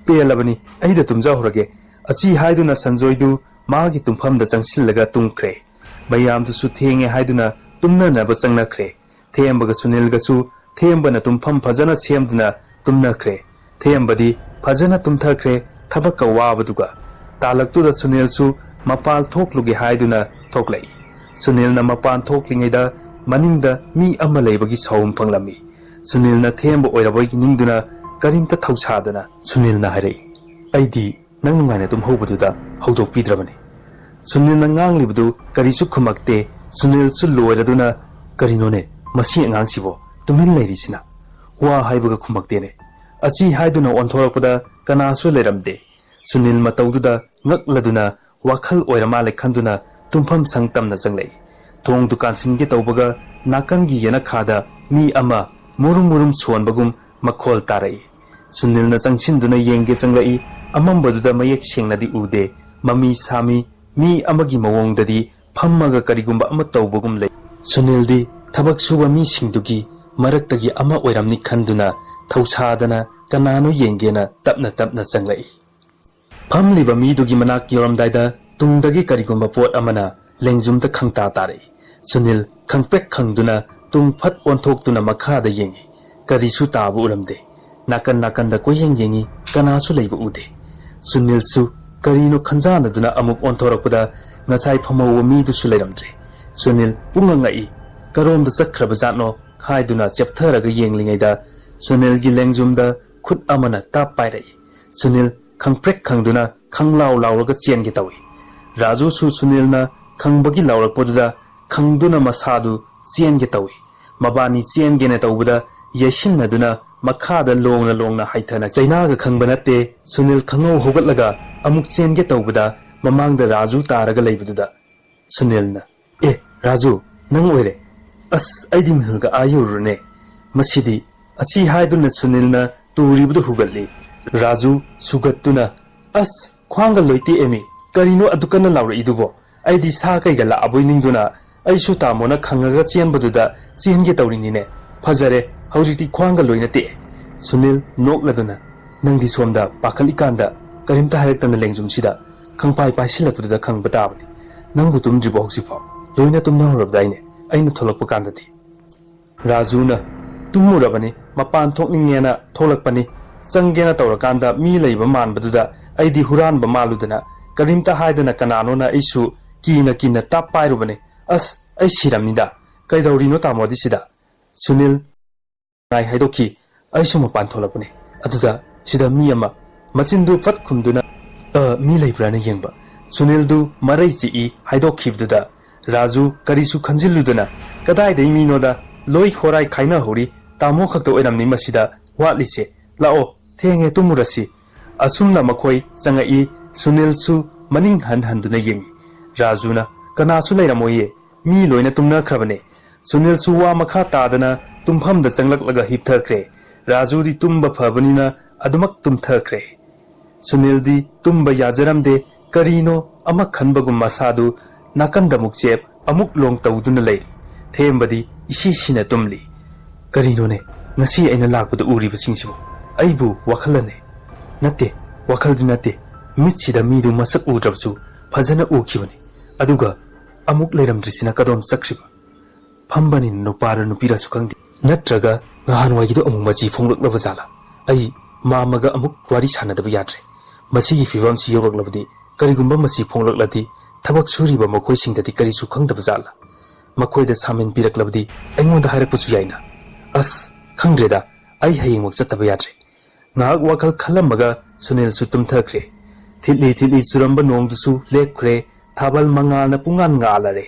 ꯄꯦꯜꯂꯕꯅꯤ, ꯑꯩꯗ ꯇꯨꯝꯖꯍꯧꯔꯒꯦ"꯫ ꯑꯁꯤ ꯍꯥꯏꯗꯨꯅ ꯁꯟꯖꯣꯏꯗꯨ ꯃꯥꯒꯤ ꯇꯨꯝꯐꯝꯗ ꯆꯪꯁꯤꯜꯂꯒ ꯇꯨꯝꯈ꯭ꯔꯦ꯫ ꯃꯌꯥꯝꯗꯨꯁꯨ ꯊꯦꯡꯉꯦ ꯍꯥꯏꯗꯨꯅ ꯇꯨꯝꯅꯅꯕ ꯆꯪꯅꯈ꯭ꯔꯦ꯫ ꯊꯦꯝꯕꯒ ꯁꯨꯅꯤꯜꯒꯁꯨ ꯊꯦꯝꯕꯅ ꯇꯨꯝꯐꯝ ꯐꯖꯅ ꯁꯦꯝꯗꯨꯅ ꯇꯨꯝꯅꯈ꯭ꯔꯦ꯫ ꯊꯦꯝꯕꯗꯤ ꯐꯖꯅ ꯇꯨꯝꯊꯈ꯭ꯔꯦ, ꯊꯕꯛꯀ ꯋꯥꯕꯗꯨꯒ꯫ ꯇꯥꯂꯛꯇꯨꯗ ꯁꯨꯅꯤꯜꯁꯨ ꯃꯄꯥꯜ ꯊꯣꯛꯂꯨꯒꯦ ꯍꯥꯏꯗꯨꯅ ꯊꯣꯛꯂꯛꯏ꯫ ꯁꯨꯅꯤꯜꯅ ꯃꯄꯥꯟ ꯊꯣꯛꯂꯤꯉꯩꯗ ꯃꯅꯤꯡꯗ ꯃꯤ ꯑꯃ ꯂꯩꯕꯒꯤ ꯁꯥꯎꯝ ꯐꯪꯂꯝꯃꯤ꯫ ꯁꯨꯅꯤꯜꯅ ꯊꯦꯝꯕ ꯑꯣꯏꯔꯕꯣꯏ ꯅꯤꯡꯗꯨꯅ ꯀꯔꯤꯝꯇ ꯊꯧꯁꯥꯗꯅ ꯁꯨꯅꯤꯜꯅ ꯍꯥꯏꯔꯛꯏ, "ꯑꯩꯗꯤ ꯅꯪ ꯅꯨꯡꯉꯥꯏꯅ ꯇꯨꯝꯍꯧꯕꯗꯨꯗ ꯍꯧꯗꯣꯛꯄꯤꯗ꯭ꯔꯕꯅꯤ"꯫ ꯁꯨꯅꯤꯜꯅ ꯉꯥꯡꯂꯤꯕꯗꯨ ꯀꯔꯤꯁꯨ ꯈꯨꯝꯃꯛꯇꯦ꯫ ꯁꯨꯅꯤꯜꯁꯨ ꯂꯣꯏꯔꯗꯨꯅ, "ꯀꯔꯤꯅꯣꯅꯦ ꯃꯁꯤ ꯑꯉꯥꯡꯁꯤꯕꯣ ꯇꯨꯃꯤꯟ ꯂꯩꯔꯤꯁꯤꯅ? ꯋꯥ ꯍꯥꯏꯕꯒ ꯈꯨꯝꯃꯛꯇꯦꯅꯦ"꯫ ꯑꯁꯤ ꯍꯥꯏꯗꯨꯅ ꯑꯣꯟꯊꯣꯔꯛꯄꯗ ꯀꯅꯥꯁꯨ ꯂꯩꯔꯝꯗꯦ꯫ ꯁꯨꯅꯤꯜ ꯃꯇꯧꯗꯨꯗ ꯉꯛꯂꯗꯨꯅ ꯋꯥꯈꯜ ꯑꯣꯏꯔ ꯃꯥꯜꯂꯦ ꯈꯟꯗꯨꯅ ꯇꯨꯝꯐꯝ ꯁꯪ ꯇꯝꯅ ꯆꯪꯂꯛꯏ꯫ ꯊꯣꯡꯗꯨ ꯀꯥꯟꯁꯤꯟꯒꯦ ꯇꯧꯕꯒ ꯅꯥꯀꯟꯒꯤ ꯌꯦꯅꯈꯥꯗ ꯃꯤ ꯑꯃ ꯃꯨꯔꯨꯝ ꯃꯨꯔꯨꯝ ꯁꯣꯟꯕꯒꯨꯝ ꯃꯈꯣꯜ ꯇꯥꯔꯛꯏ꯫ ꯁꯨꯅꯤꯜꯅ ꯆꯪꯁꯤꯟꯗꯨꯅ ꯌꯦꯡꯒꯦ ꯆꯪꯂꯛꯏ꯫ ꯑꯃꯝꯕꯗꯨꯗ ꯃꯌꯦꯛ ꯁꯦꯡꯅꯗꯤ ꯎꯗꯦ꯫ ꯃꯃꯤ ꯁꯥꯃꯤ ꯃꯤ ꯑꯃꯒꯤ ꯃꯑꯣꯡꯗꯗꯤ ꯐꯝꯃꯒ ꯀꯔꯤꯒꯨꯝꯕ ꯑꯃ ꯇꯧꯕꯒꯨꯝ ꯂꯩ꯫ ꯁꯨꯅꯤꯜꯗꯤ ꯊꯕꯛ ꯁꯨꯕ ꯃꯤꯁꯤꯡꯗꯨꯒꯤ ꯃꯔꯛꯇꯒꯤ ꯑꯃ ꯑꯣꯏꯔꯝꯅꯤ ꯈꯟꯗꯨꯅ ꯊꯧꯁꯥꯗꯅ ꯀꯅꯥꯅꯣ ꯌꯦꯡꯒꯦꯅ ꯇꯞꯅ ꯇꯞꯅ ꯆꯪꯂꯛꯏ꯫ ꯐꯝꯂꯤꯕ ꯃꯤꯗꯨꯒꯤ ꯃꯅꯥꯛ ꯌꯧꯔꯝꯗꯥꯏꯗ ꯇꯨꯡꯗꯒꯤ ꯀꯔꯤꯒꯨꯝꯕ ꯄꯣꯠ ꯑꯃꯅ ꯂꯦꯡꯖꯨꯝꯗ ꯈꯪꯇꯥ ꯇꯥꯔꯛꯏ꯫ ꯁꯨꯅꯤꯜ ꯈꯪꯄ꯭ꯔꯦꯛ ꯈꯪꯗꯨꯅ ꯇꯨꯡ ꯐꯠ ꯑꯣꯟꯊꯣꯛꯇꯨꯅ ꯃꯈꯥꯗ ꯌꯦꯡꯏ꯫ ꯀꯔꯤꯁꯨ ꯇꯥꯕ ꯎꯔꯝꯗꯦ꯫ ꯅꯥꯀꯟ ꯅꯥꯀꯟꯗ ꯀꯣꯏꯌꯦꯡ ꯌꯦꯡꯏ, ꯀꯅꯥꯁꯨ ꯂꯩꯕ ꯎꯗꯦ꯫ ꯁꯨꯅꯤꯜꯁꯨ ꯀꯔꯤꯅꯣ ꯈꯟꯖꯥꯟꯅꯗꯨꯅ ꯑꯃꯨꯛ ꯑꯣꯟꯊꯣꯔꯛꯄꯗ ꯉꯁꯥꯏ ꯐꯝꯍꯧꯕ ꯃꯤꯗꯨꯁꯨ ꯂꯩꯔꯝꯗ꯭ꯔꯦ꯫ ꯁꯨꯅꯤꯜ ꯄꯨꯡꯉꯛ ꯉꯛꯏ꯫ ꯀꯔꯣꯝꯗ ꯆꯠꯈ꯭ꯔꯕ ꯖꯥꯠꯅꯣ ꯍꯥꯏꯗꯨꯅ ꯆꯦꯞꯊꯔꯒ ꯌꯦꯡꯂꯤꯉꯩꯗ ꯁꯨꯅꯤꯜꯒꯤ ꯂꯦꯡꯖꯨꯝꯗ ꯈꯨꯠ ꯑꯃꯅ ꯇꯥꯞ ꯄꯥꯏꯔꯛꯏ꯫ ꯁꯨꯅꯤꯜ ꯈꯪꯄ꯭ꯔꯦꯛ ꯈꯪꯗꯨꯅ ꯈꯪꯂꯥꯎ ꯂꯥꯎꯔꯒ ꯆꯦꯟꯒꯦ ꯇꯧꯏ꯫ ꯔꯥꯖꯨꯁꯨ ꯁꯨꯅꯤꯜꯅ ꯈꯪꯕꯒꯤ ꯂꯥꯎꯔꯛꯄꯗꯨꯗ ꯈꯪꯗꯨꯅ ꯃꯁꯥꯗꯨ ꯆꯦꯟꯒꯦ ꯇꯧꯏ꯫ ꯃꯕꯥꯅꯤ ꯆꯦꯟꯒꯦꯅ ꯇꯧꯕꯗ ꯌꯩꯁꯤꯟꯅꯗꯨꯅ ꯃꯈꯥꯗ ꯂꯣꯡꯅ ꯂꯣꯡꯅ ꯍꯥꯏꯊꯅ ꯆꯩꯅꯥꯒ ꯈꯪꯕ ꯅꯠꯇꯦ꯫ ꯁꯨꯅꯤꯜ ꯈꯪꯍꯧ ꯍꯧꯒꯠꯂꯒ ꯑꯃꯨꯛ ꯆꯦꯟꯒꯦ ꯇꯧꯕꯗ ꯃꯃꯥꯡꯗ ꯔꯥꯖꯨ ꯇꯥꯔꯒ ꯂꯩꯕꯗꯨꯗ ꯁꯨꯅꯤꯜꯅ, "ꯑꯦ ꯔꯥꯖꯨ, ꯅꯪ ꯑꯣꯏꯔꯦ꯫ ꯑꯁ, ꯑꯩꯗꯤ ꯃꯤꯍꯨꯜꯒ ꯑꯥ ꯌꯧꯔꯨꯔꯅꯦ꯫ ꯃꯁꯤꯗꯤ," ꯑꯁꯤ ꯍꯥꯏꯗꯨꯅ ꯁꯨꯅꯤꯜꯅ ꯇꯨꯔꯤꯕꯗꯨ ꯍꯨꯒꯠꯂꯤ꯫ ꯔꯥꯖꯨ ꯁꯨꯒꯠꯇꯨꯅ, "ꯑꯁ, ꯈ꯭ꯋꯥꯡꯒ ꯂꯣꯏ ꯇꯦꯛꯑꯦꯃꯤ꯫ ꯀꯔꯤꯅꯣ ꯑꯗꯨ ꯀꯟꯅ ꯂꯥꯎꯔꯛꯏꯗꯨꯕꯣ? ꯑꯩꯗꯤ ꯁꯥ ꯀꯩꯒ ꯂꯥꯛꯑꯕꯣꯏ ꯅꯤꯡꯗꯨꯅ ꯑꯩꯁꯨ ꯇꯥꯃꯣꯅ ꯈꯪꯉꯒ ꯆꯦꯟꯕꯗꯨꯗ ꯆꯦꯟꯒꯦ ꯇꯧꯔꯤꯅꯤꯅꯦ꯫ ꯐꯖꯔꯦ, ꯍꯧꯖꯤꯛꯇꯤ ꯈ꯭ꯋꯥꯡꯒ ꯂꯣꯏꯅ ꯇꯦꯛꯑꯦ꯫" ꯁꯨꯅꯤꯜ ꯅꯣꯛꯂꯗꯨꯅ, "ꯅꯪꯗꯤ ꯁꯣꯝꯗ ꯄꯥꯈꯠꯂꯤꯀꯥꯟꯗ ꯀꯔꯤꯝꯇ ꯍꯥꯏꯔꯛꯇꯅ ꯂꯦꯡꯖꯨꯝꯁꯤꯗ ꯈꯪꯄꯥꯏ ꯄꯥꯏꯁꯤꯜꯂꯛꯄꯗꯨꯗ ꯈꯪꯕ ꯇꯥꯕꯅꯤ꯫ ꯅꯪꯕꯨ ꯇꯨꯝꯗ꯭ꯔꯤꯕꯣ ꯍꯧꯖꯤꯛꯐꯥꯎ? ꯂꯣꯏꯅ ꯇꯨꯝꯅꯍꯧꯔꯕꯗꯥꯏꯅꯦ ꯑꯩꯅ ꯊꯣꯛꯂꯛꯄ ꯀꯥꯟꯗꯗꯤ?" ꯔꯥꯖꯨꯅ, "ꯇꯨꯝꯃꯨꯔꯕꯅꯤ, ꯃꯄꯥꯟ ꯊꯣꯛꯅꯤꯡꯉꯦꯅ ꯊꯣꯛꯂꯛꯄꯅꯤ꯫ ꯆꯪꯒꯦꯅ ꯇꯧꯔꯀꯥꯟꯗ ꯃꯤ ꯂꯩꯕ ꯃꯥꯟꯕꯗꯨꯗ ꯑꯩꯗꯤ ꯍꯨꯔꯥꯟꯕ ꯃꯥꯜꯂꯨꯗꯅ ꯀꯔꯤꯝꯇ ꯍꯥꯏꯗꯅ ꯀꯅꯥꯅꯣꯅ ꯑꯩꯁꯨ ꯀꯤꯅ ꯀꯤꯅ ꯇꯞ ꯄꯥꯏꯔꯨꯕꯅꯤ꯫ ꯑꯁ, ꯑꯩ ꯁꯤꯔꯝꯅꯤꯗ꯫ ꯀꯩꯗꯧꯔꯤꯅꯣ ꯇꯥꯃꯣꯗꯤ ꯁꯤꯗ?" ꯁꯨꯅꯤꯜ ꯉꯥꯏ ꯍꯥꯏꯗꯣꯛꯈꯤ꯫ "ꯑꯩꯁꯨ ꯃꯄꯥꯟ ꯊꯣꯛꯂꯛꯄꯅꯤ꯫ ꯑꯗꯨꯗ ꯁꯤꯗ ꯃꯤ ꯑꯃ," ꯃꯆꯤꯟꯗꯨ ꯐꯠ ꯈꯨꯝꯗꯨꯅ, "ꯑ, ꯃꯤ ꯂꯩꯕ꯭ꯔꯥꯅ ꯌꯦꯡꯕ꯫" ꯁꯨꯅꯤꯜꯗꯨ ꯃꯔꯩ ꯆꯤꯛꯏ ꯍꯥꯏꯗꯣꯛꯈꯤꯕꯗꯨꯗ ꯔꯥꯖꯨ ꯀꯔꯤꯁꯨ ꯈꯟꯖꯤꯜꯂꯨꯗꯅ, "ꯀꯗꯥꯏꯗꯩ ꯃꯤꯅꯣꯗ? ꯂꯣꯏ ꯍꯣꯔꯥꯏ ꯈꯥꯏꯅꯍꯧꯔꯤ꯫ ꯇꯥꯃꯣ ꯈꯛꯇ ꯑꯣꯏꯔꯝꯅꯤ ꯃꯁꯤꯗ ꯋꯥꯠꯂꯤꯁꯦ꯫ ꯂꯥꯛꯑꯣ, ꯊꯦꯡꯉꯦ, ꯇꯨꯝꯃꯨꯔꯁꯤ꯫" ꯑꯁꯨꯝꯅ ꯃꯈꯣꯏ ꯆꯪꯉꯛꯏ꯫ ꯁꯨꯅꯤꯜꯁꯨ ꯃꯅꯤꯡ ꯍꯟ ꯍꯟꯗꯨꯅ ꯌꯦꯡꯉꯤ꯫ ꯔꯥꯖꯨꯅ, "ꯀꯅꯥꯁꯨ ꯂꯩꯔꯝꯃꯣꯏꯌꯦ, ꯃꯤ ꯂꯣꯏꯅ ꯇꯨꯝꯅꯈ꯭ꯔꯕꯅꯦ꯫" ꯁꯨꯅꯤꯜꯁꯨ ꯋꯥ ꯃꯈꯥ ꯇꯥꯗꯅ ꯇꯨꯝꯐꯝꯗ ꯆꯪꯂꯛꯂꯒ ꯍꯤꯞꯊꯈ꯭ꯔꯦ꯫ ꯔꯥꯖꯨꯗꯤ ꯇꯨꯝꯕ ꯐꯕꯅꯤꯅ ꯑꯗꯨꯃꯛ ꯇꯨꯝꯊꯈ꯭ꯔꯦ꯫ ꯁꯨꯅꯤꯜꯗꯤ ꯇꯨꯝꯕ ꯌꯥꯖꯔꯝꯗꯦ꯫ ꯀꯔꯤꯅꯣ ꯑꯃ ꯈꯟꯕꯒꯨꯝ ꯃꯁꯥꯗꯨ ꯅꯥꯀꯟꯗ ꯑꯃꯨꯛ ꯆꯦꯞ, ꯑꯃꯨꯛ ꯂꯣꯡ ꯇꯧꯗꯨꯅ ꯂꯩꯔꯤ꯫ ꯊꯦꯝꯕꯗꯤ ꯏꯁꯤ ꯁꯤꯅ ꯇꯨꯝꯂꯤ꯫ "ꯀꯔꯤꯅꯣꯅꯦ, ꯉꯁꯤ ꯑꯩꯅ ꯂꯥꯛꯄꯗ ꯎꯔꯤꯕꯁꯤꯡꯁꯤꯕꯨ? ꯑꯩꯕꯨ ꯋꯥꯈꯜꯂꯅꯦ?" "ꯅꯠꯇꯦ, ꯋꯥꯈꯜꯗꯤ ꯅꯠꯇꯦ꯫ ꯃꯤꯠꯁꯤꯗ ꯃꯤꯗꯨ ꯃꯁꯛ ꯎꯗ꯭ꯔꯕꯁꯨ ꯐꯖꯅ ꯎꯈꯤꯕꯅꯤ꯫ ꯑꯗꯨꯒ ꯑꯃꯨꯛ ꯂꯩꯔꯝꯗ꯭ꯔꯤꯁꯤꯅ ꯀꯗꯣꯝ ꯆꯠꯈ꯭ꯔꯤꯕ? ꯐꯝꯕꯅꯤꯅ ꯅꯨꯄꯥꯔ ꯅꯨꯄꯤꯔꯁꯨ ꯈꯪꯗꯦ꯫ ꯅꯠꯇ꯭ꯔꯒ ꯅꯍꯥꯟꯋꯥꯏꯒꯤꯗꯣ ꯑꯃꯨꯛ ꯃꯆꯤ ꯐꯣꯡꯂꯛꯂꯕ ꯖꯥꯠꯂꯥ? ꯑꯩ ꯃꯥꯝꯃꯒ ꯑꯃꯨꯛ ꯋꯥꯔꯤ ꯁꯥꯟꯅꯗꯕ ꯌꯥꯗ꯭ꯔꯦ꯫ ꯃꯁꯤꯒꯤ ꯐꯤꯕꯝꯁꯤ ꯌꯧꯔꯛꯂꯕꯗꯤ ꯀꯔꯤꯒꯨꯝꯕ ꯃꯆꯤ ꯐꯣꯡꯂꯛꯂꯗꯤ ꯊꯕꯛ ꯁꯨꯔꯤꯕ ꯃꯈꯣꯏꯁꯤꯡꯗꯗꯤ ꯀꯔꯤꯁꯨ ꯈꯪꯗꯕ ꯖꯥꯠꯂꯥ? ꯃꯈꯣꯏꯗ ꯁꯥꯃꯤꯟ ꯄꯤꯔꯛꯂꯕꯗꯤ ꯑꯩꯉꯣꯟꯗ ꯍꯥꯏꯔꯛꯄꯁꯨ ꯌꯥꯏꯅ꯫ ꯑꯁ, ꯈꯪꯗ꯭ꯔꯦꯗ, ꯑꯩ ꯍꯌꯦꯡꯃꯛ ꯆꯠꯇꯕ ꯌꯥꯗ꯭ꯔꯦ꯫" ꯉꯥꯏꯍꯥꯛ ꯋꯥꯈꯜ ꯈꯜꯂꯝꯃꯒ ꯁꯨꯅꯤꯜꯁꯨ ꯇꯨꯝꯊꯈ꯭ꯔꯦ꯫ ꯊꯤꯠꯂꯤ ꯊꯤꯠꯂꯤ ꯆꯨꯔꯝꯕ ꯅꯣꯡꯗꯨꯁꯨ ꯂꯦꯞꯈ꯭ꯔꯦ꯫ ꯊꯥꯕꯜ ꯃꯉꯥꯜꯅ ꯄꯨꯡꯉꯥꯟ ꯉꯥꯜꯂꯔꯦ꯫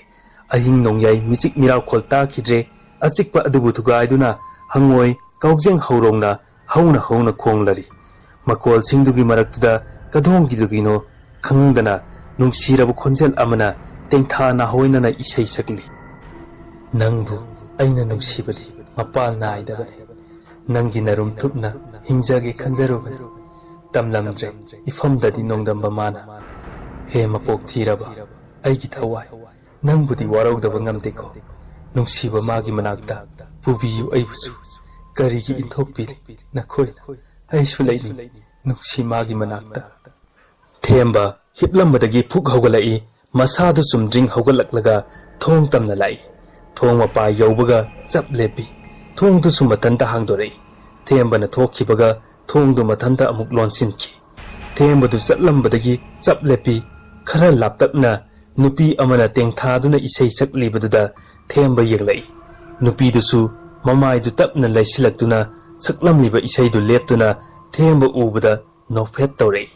ꯑꯍꯤꯡ ꯅꯣꯡꯌꯥꯏ ꯃꯤꯆꯤꯛ ꯃꯤꯔꯥꯎꯈꯣꯜ ꯇꯥꯈꯤꯗ꯭ꯔꯦ꯫ ꯑꯆꯤꯛꯄ ꯑꯗꯨꯕꯨ ꯊꯨꯒꯥꯏꯗꯨꯅ ꯍꯪꯉꯣꯏ, ꯀꯥꯎꯖꯦꯡ ꯍꯧꯔꯣꯡꯅ ꯍꯧꯅ ꯍꯧꯅ ꯈꯣꯡꯂꯔꯤ꯫ ꯃꯀꯣꯜꯁꯤꯡꯗꯨꯒꯤ ꯃꯔꯛꯇꯨꯗ ꯀꯗꯣꯝꯒꯤꯗꯨꯒꯤꯅꯣ ꯈꯪꯗꯅ ꯅꯨꯡꯁꯤꯔꯕ ꯈꯣꯟꯖꯦꯜ ꯑꯃꯅ ꯇꯦꯡꯊꯥ ꯅꯥꯍꯣꯏꯅꯅ ꯏꯁꯩ ꯁꯛꯂꯤ꯫ "ꯅꯪꯕꯨ ꯑꯩꯅ ꯅꯨꯡꯁꯤꯕꯗꯤ ꯃꯄꯥꯜ ꯅꯥꯏꯗꯕꯅꯤ꯫ ꯅꯪꯒꯤ ꯅꯔꯨꯝ ꯊꯨꯞꯅ ꯍꯤꯡꯖꯒꯦ ꯈꯟꯖꯔꯨꯕꯅꯤ꯫ ꯇꯝꯂꯝꯗ꯭ꯔꯦ, ꯏꯐꯝꯗꯗꯤ ꯅꯣꯡꯗꯝꯕ ꯃꯥꯅ꯫ ꯍꯦ ꯃꯄꯣꯛ ꯊꯤꯔꯕ ꯑꯩꯒꯤ ꯊꯋꯥꯏ, ꯅꯪꯕꯨꯗꯤ ꯋꯥꯔꯧꯗꯕ ꯉꯝꯗꯦꯀꯣ꯫ ꯅꯨꯡꯁꯤꯕ ꯃꯥꯒꯤ ꯃꯅꯥꯛꯇ ꯄꯨꯕꯤꯌꯨ ꯑꯩꯕꯨꯁꯨ꯫ ꯀꯔꯤꯒꯤ ꯏꯟꯊꯣꯛꯄꯤꯔꯤ ꯅꯈꯣꯏꯅ? ꯑꯩꯁꯨ ꯂꯩꯅꯤꯡꯏ ꯅꯨꯡꯁꯤ ꯃꯥꯒꯤ ꯃꯅꯥꯛꯇ꯫" ꯊꯦꯝꯕ ꯍꯤꯞꯂꯝꯕꯗꯒꯤ ꯐꯨꯛ ꯍꯧꯒꯠꯂꯛꯏ꯫ ꯃꯁꯥꯗꯨ ꯆꯨꯝꯗ꯭ꯔꯤꯡ ꯍꯧꯒꯠꯂꯛꯂꯒ ꯊꯣꯡ ꯇꯝꯅ ꯂꯥꯛꯏ꯫ ꯊꯣꯡ ꯃꯄꯥ ꯌꯧꯕꯒ ꯆꯞ ꯂꯦꯞꯄꯤ꯫ ꯊꯣꯡꯗꯨꯁꯨ ꯃꯊꯟꯇ ꯍꯥꯡꯗꯣꯔꯛꯏ꯫ ꯊꯦꯝꯕꯅ ꯊꯣꯛꯈꯤꯕꯒ ꯊꯣꯡꯗꯨ ꯃꯊꯟꯇ ꯑꯃꯨꯛ ꯂꯣꯟꯁꯤꯟꯈꯤ꯫ ꯊꯦꯝꯕꯗꯨ ꯆꯠꯂꯝꯕꯗꯒꯤ ꯆꯞ ꯂꯦꯞꯄꯤ꯫ ꯈꯔ ꯂꯥꯞꯇꯛꯅ ꯅꯨꯄꯤ ꯑꯃꯅ ꯇꯦꯡꯊꯥꯗꯨꯅ ꯏꯁꯩ ꯁꯛꯂꯤꯕꯗꯨꯗ ꯊꯦꯝꯕ ꯌꯦꯡꯂꯛꯏ꯫ ꯅꯨꯄꯤꯗꯨꯁꯨ ꯃꯃꯥꯏꯗꯨ ꯇꯞꯅ ꯂꯩꯁꯤꯜꯂꯛꯇꯨꯅ ꯁꯛꯂꯝꯂꯤꯕ ꯏꯁꯩꯗꯨ ꯂꯦꯞꯇꯨꯅ ꯊꯦꯝꯕ ꯎꯕꯗ ꯅꯣꯛꯐꯦꯠ ꯇꯧꯔꯛꯏ꯫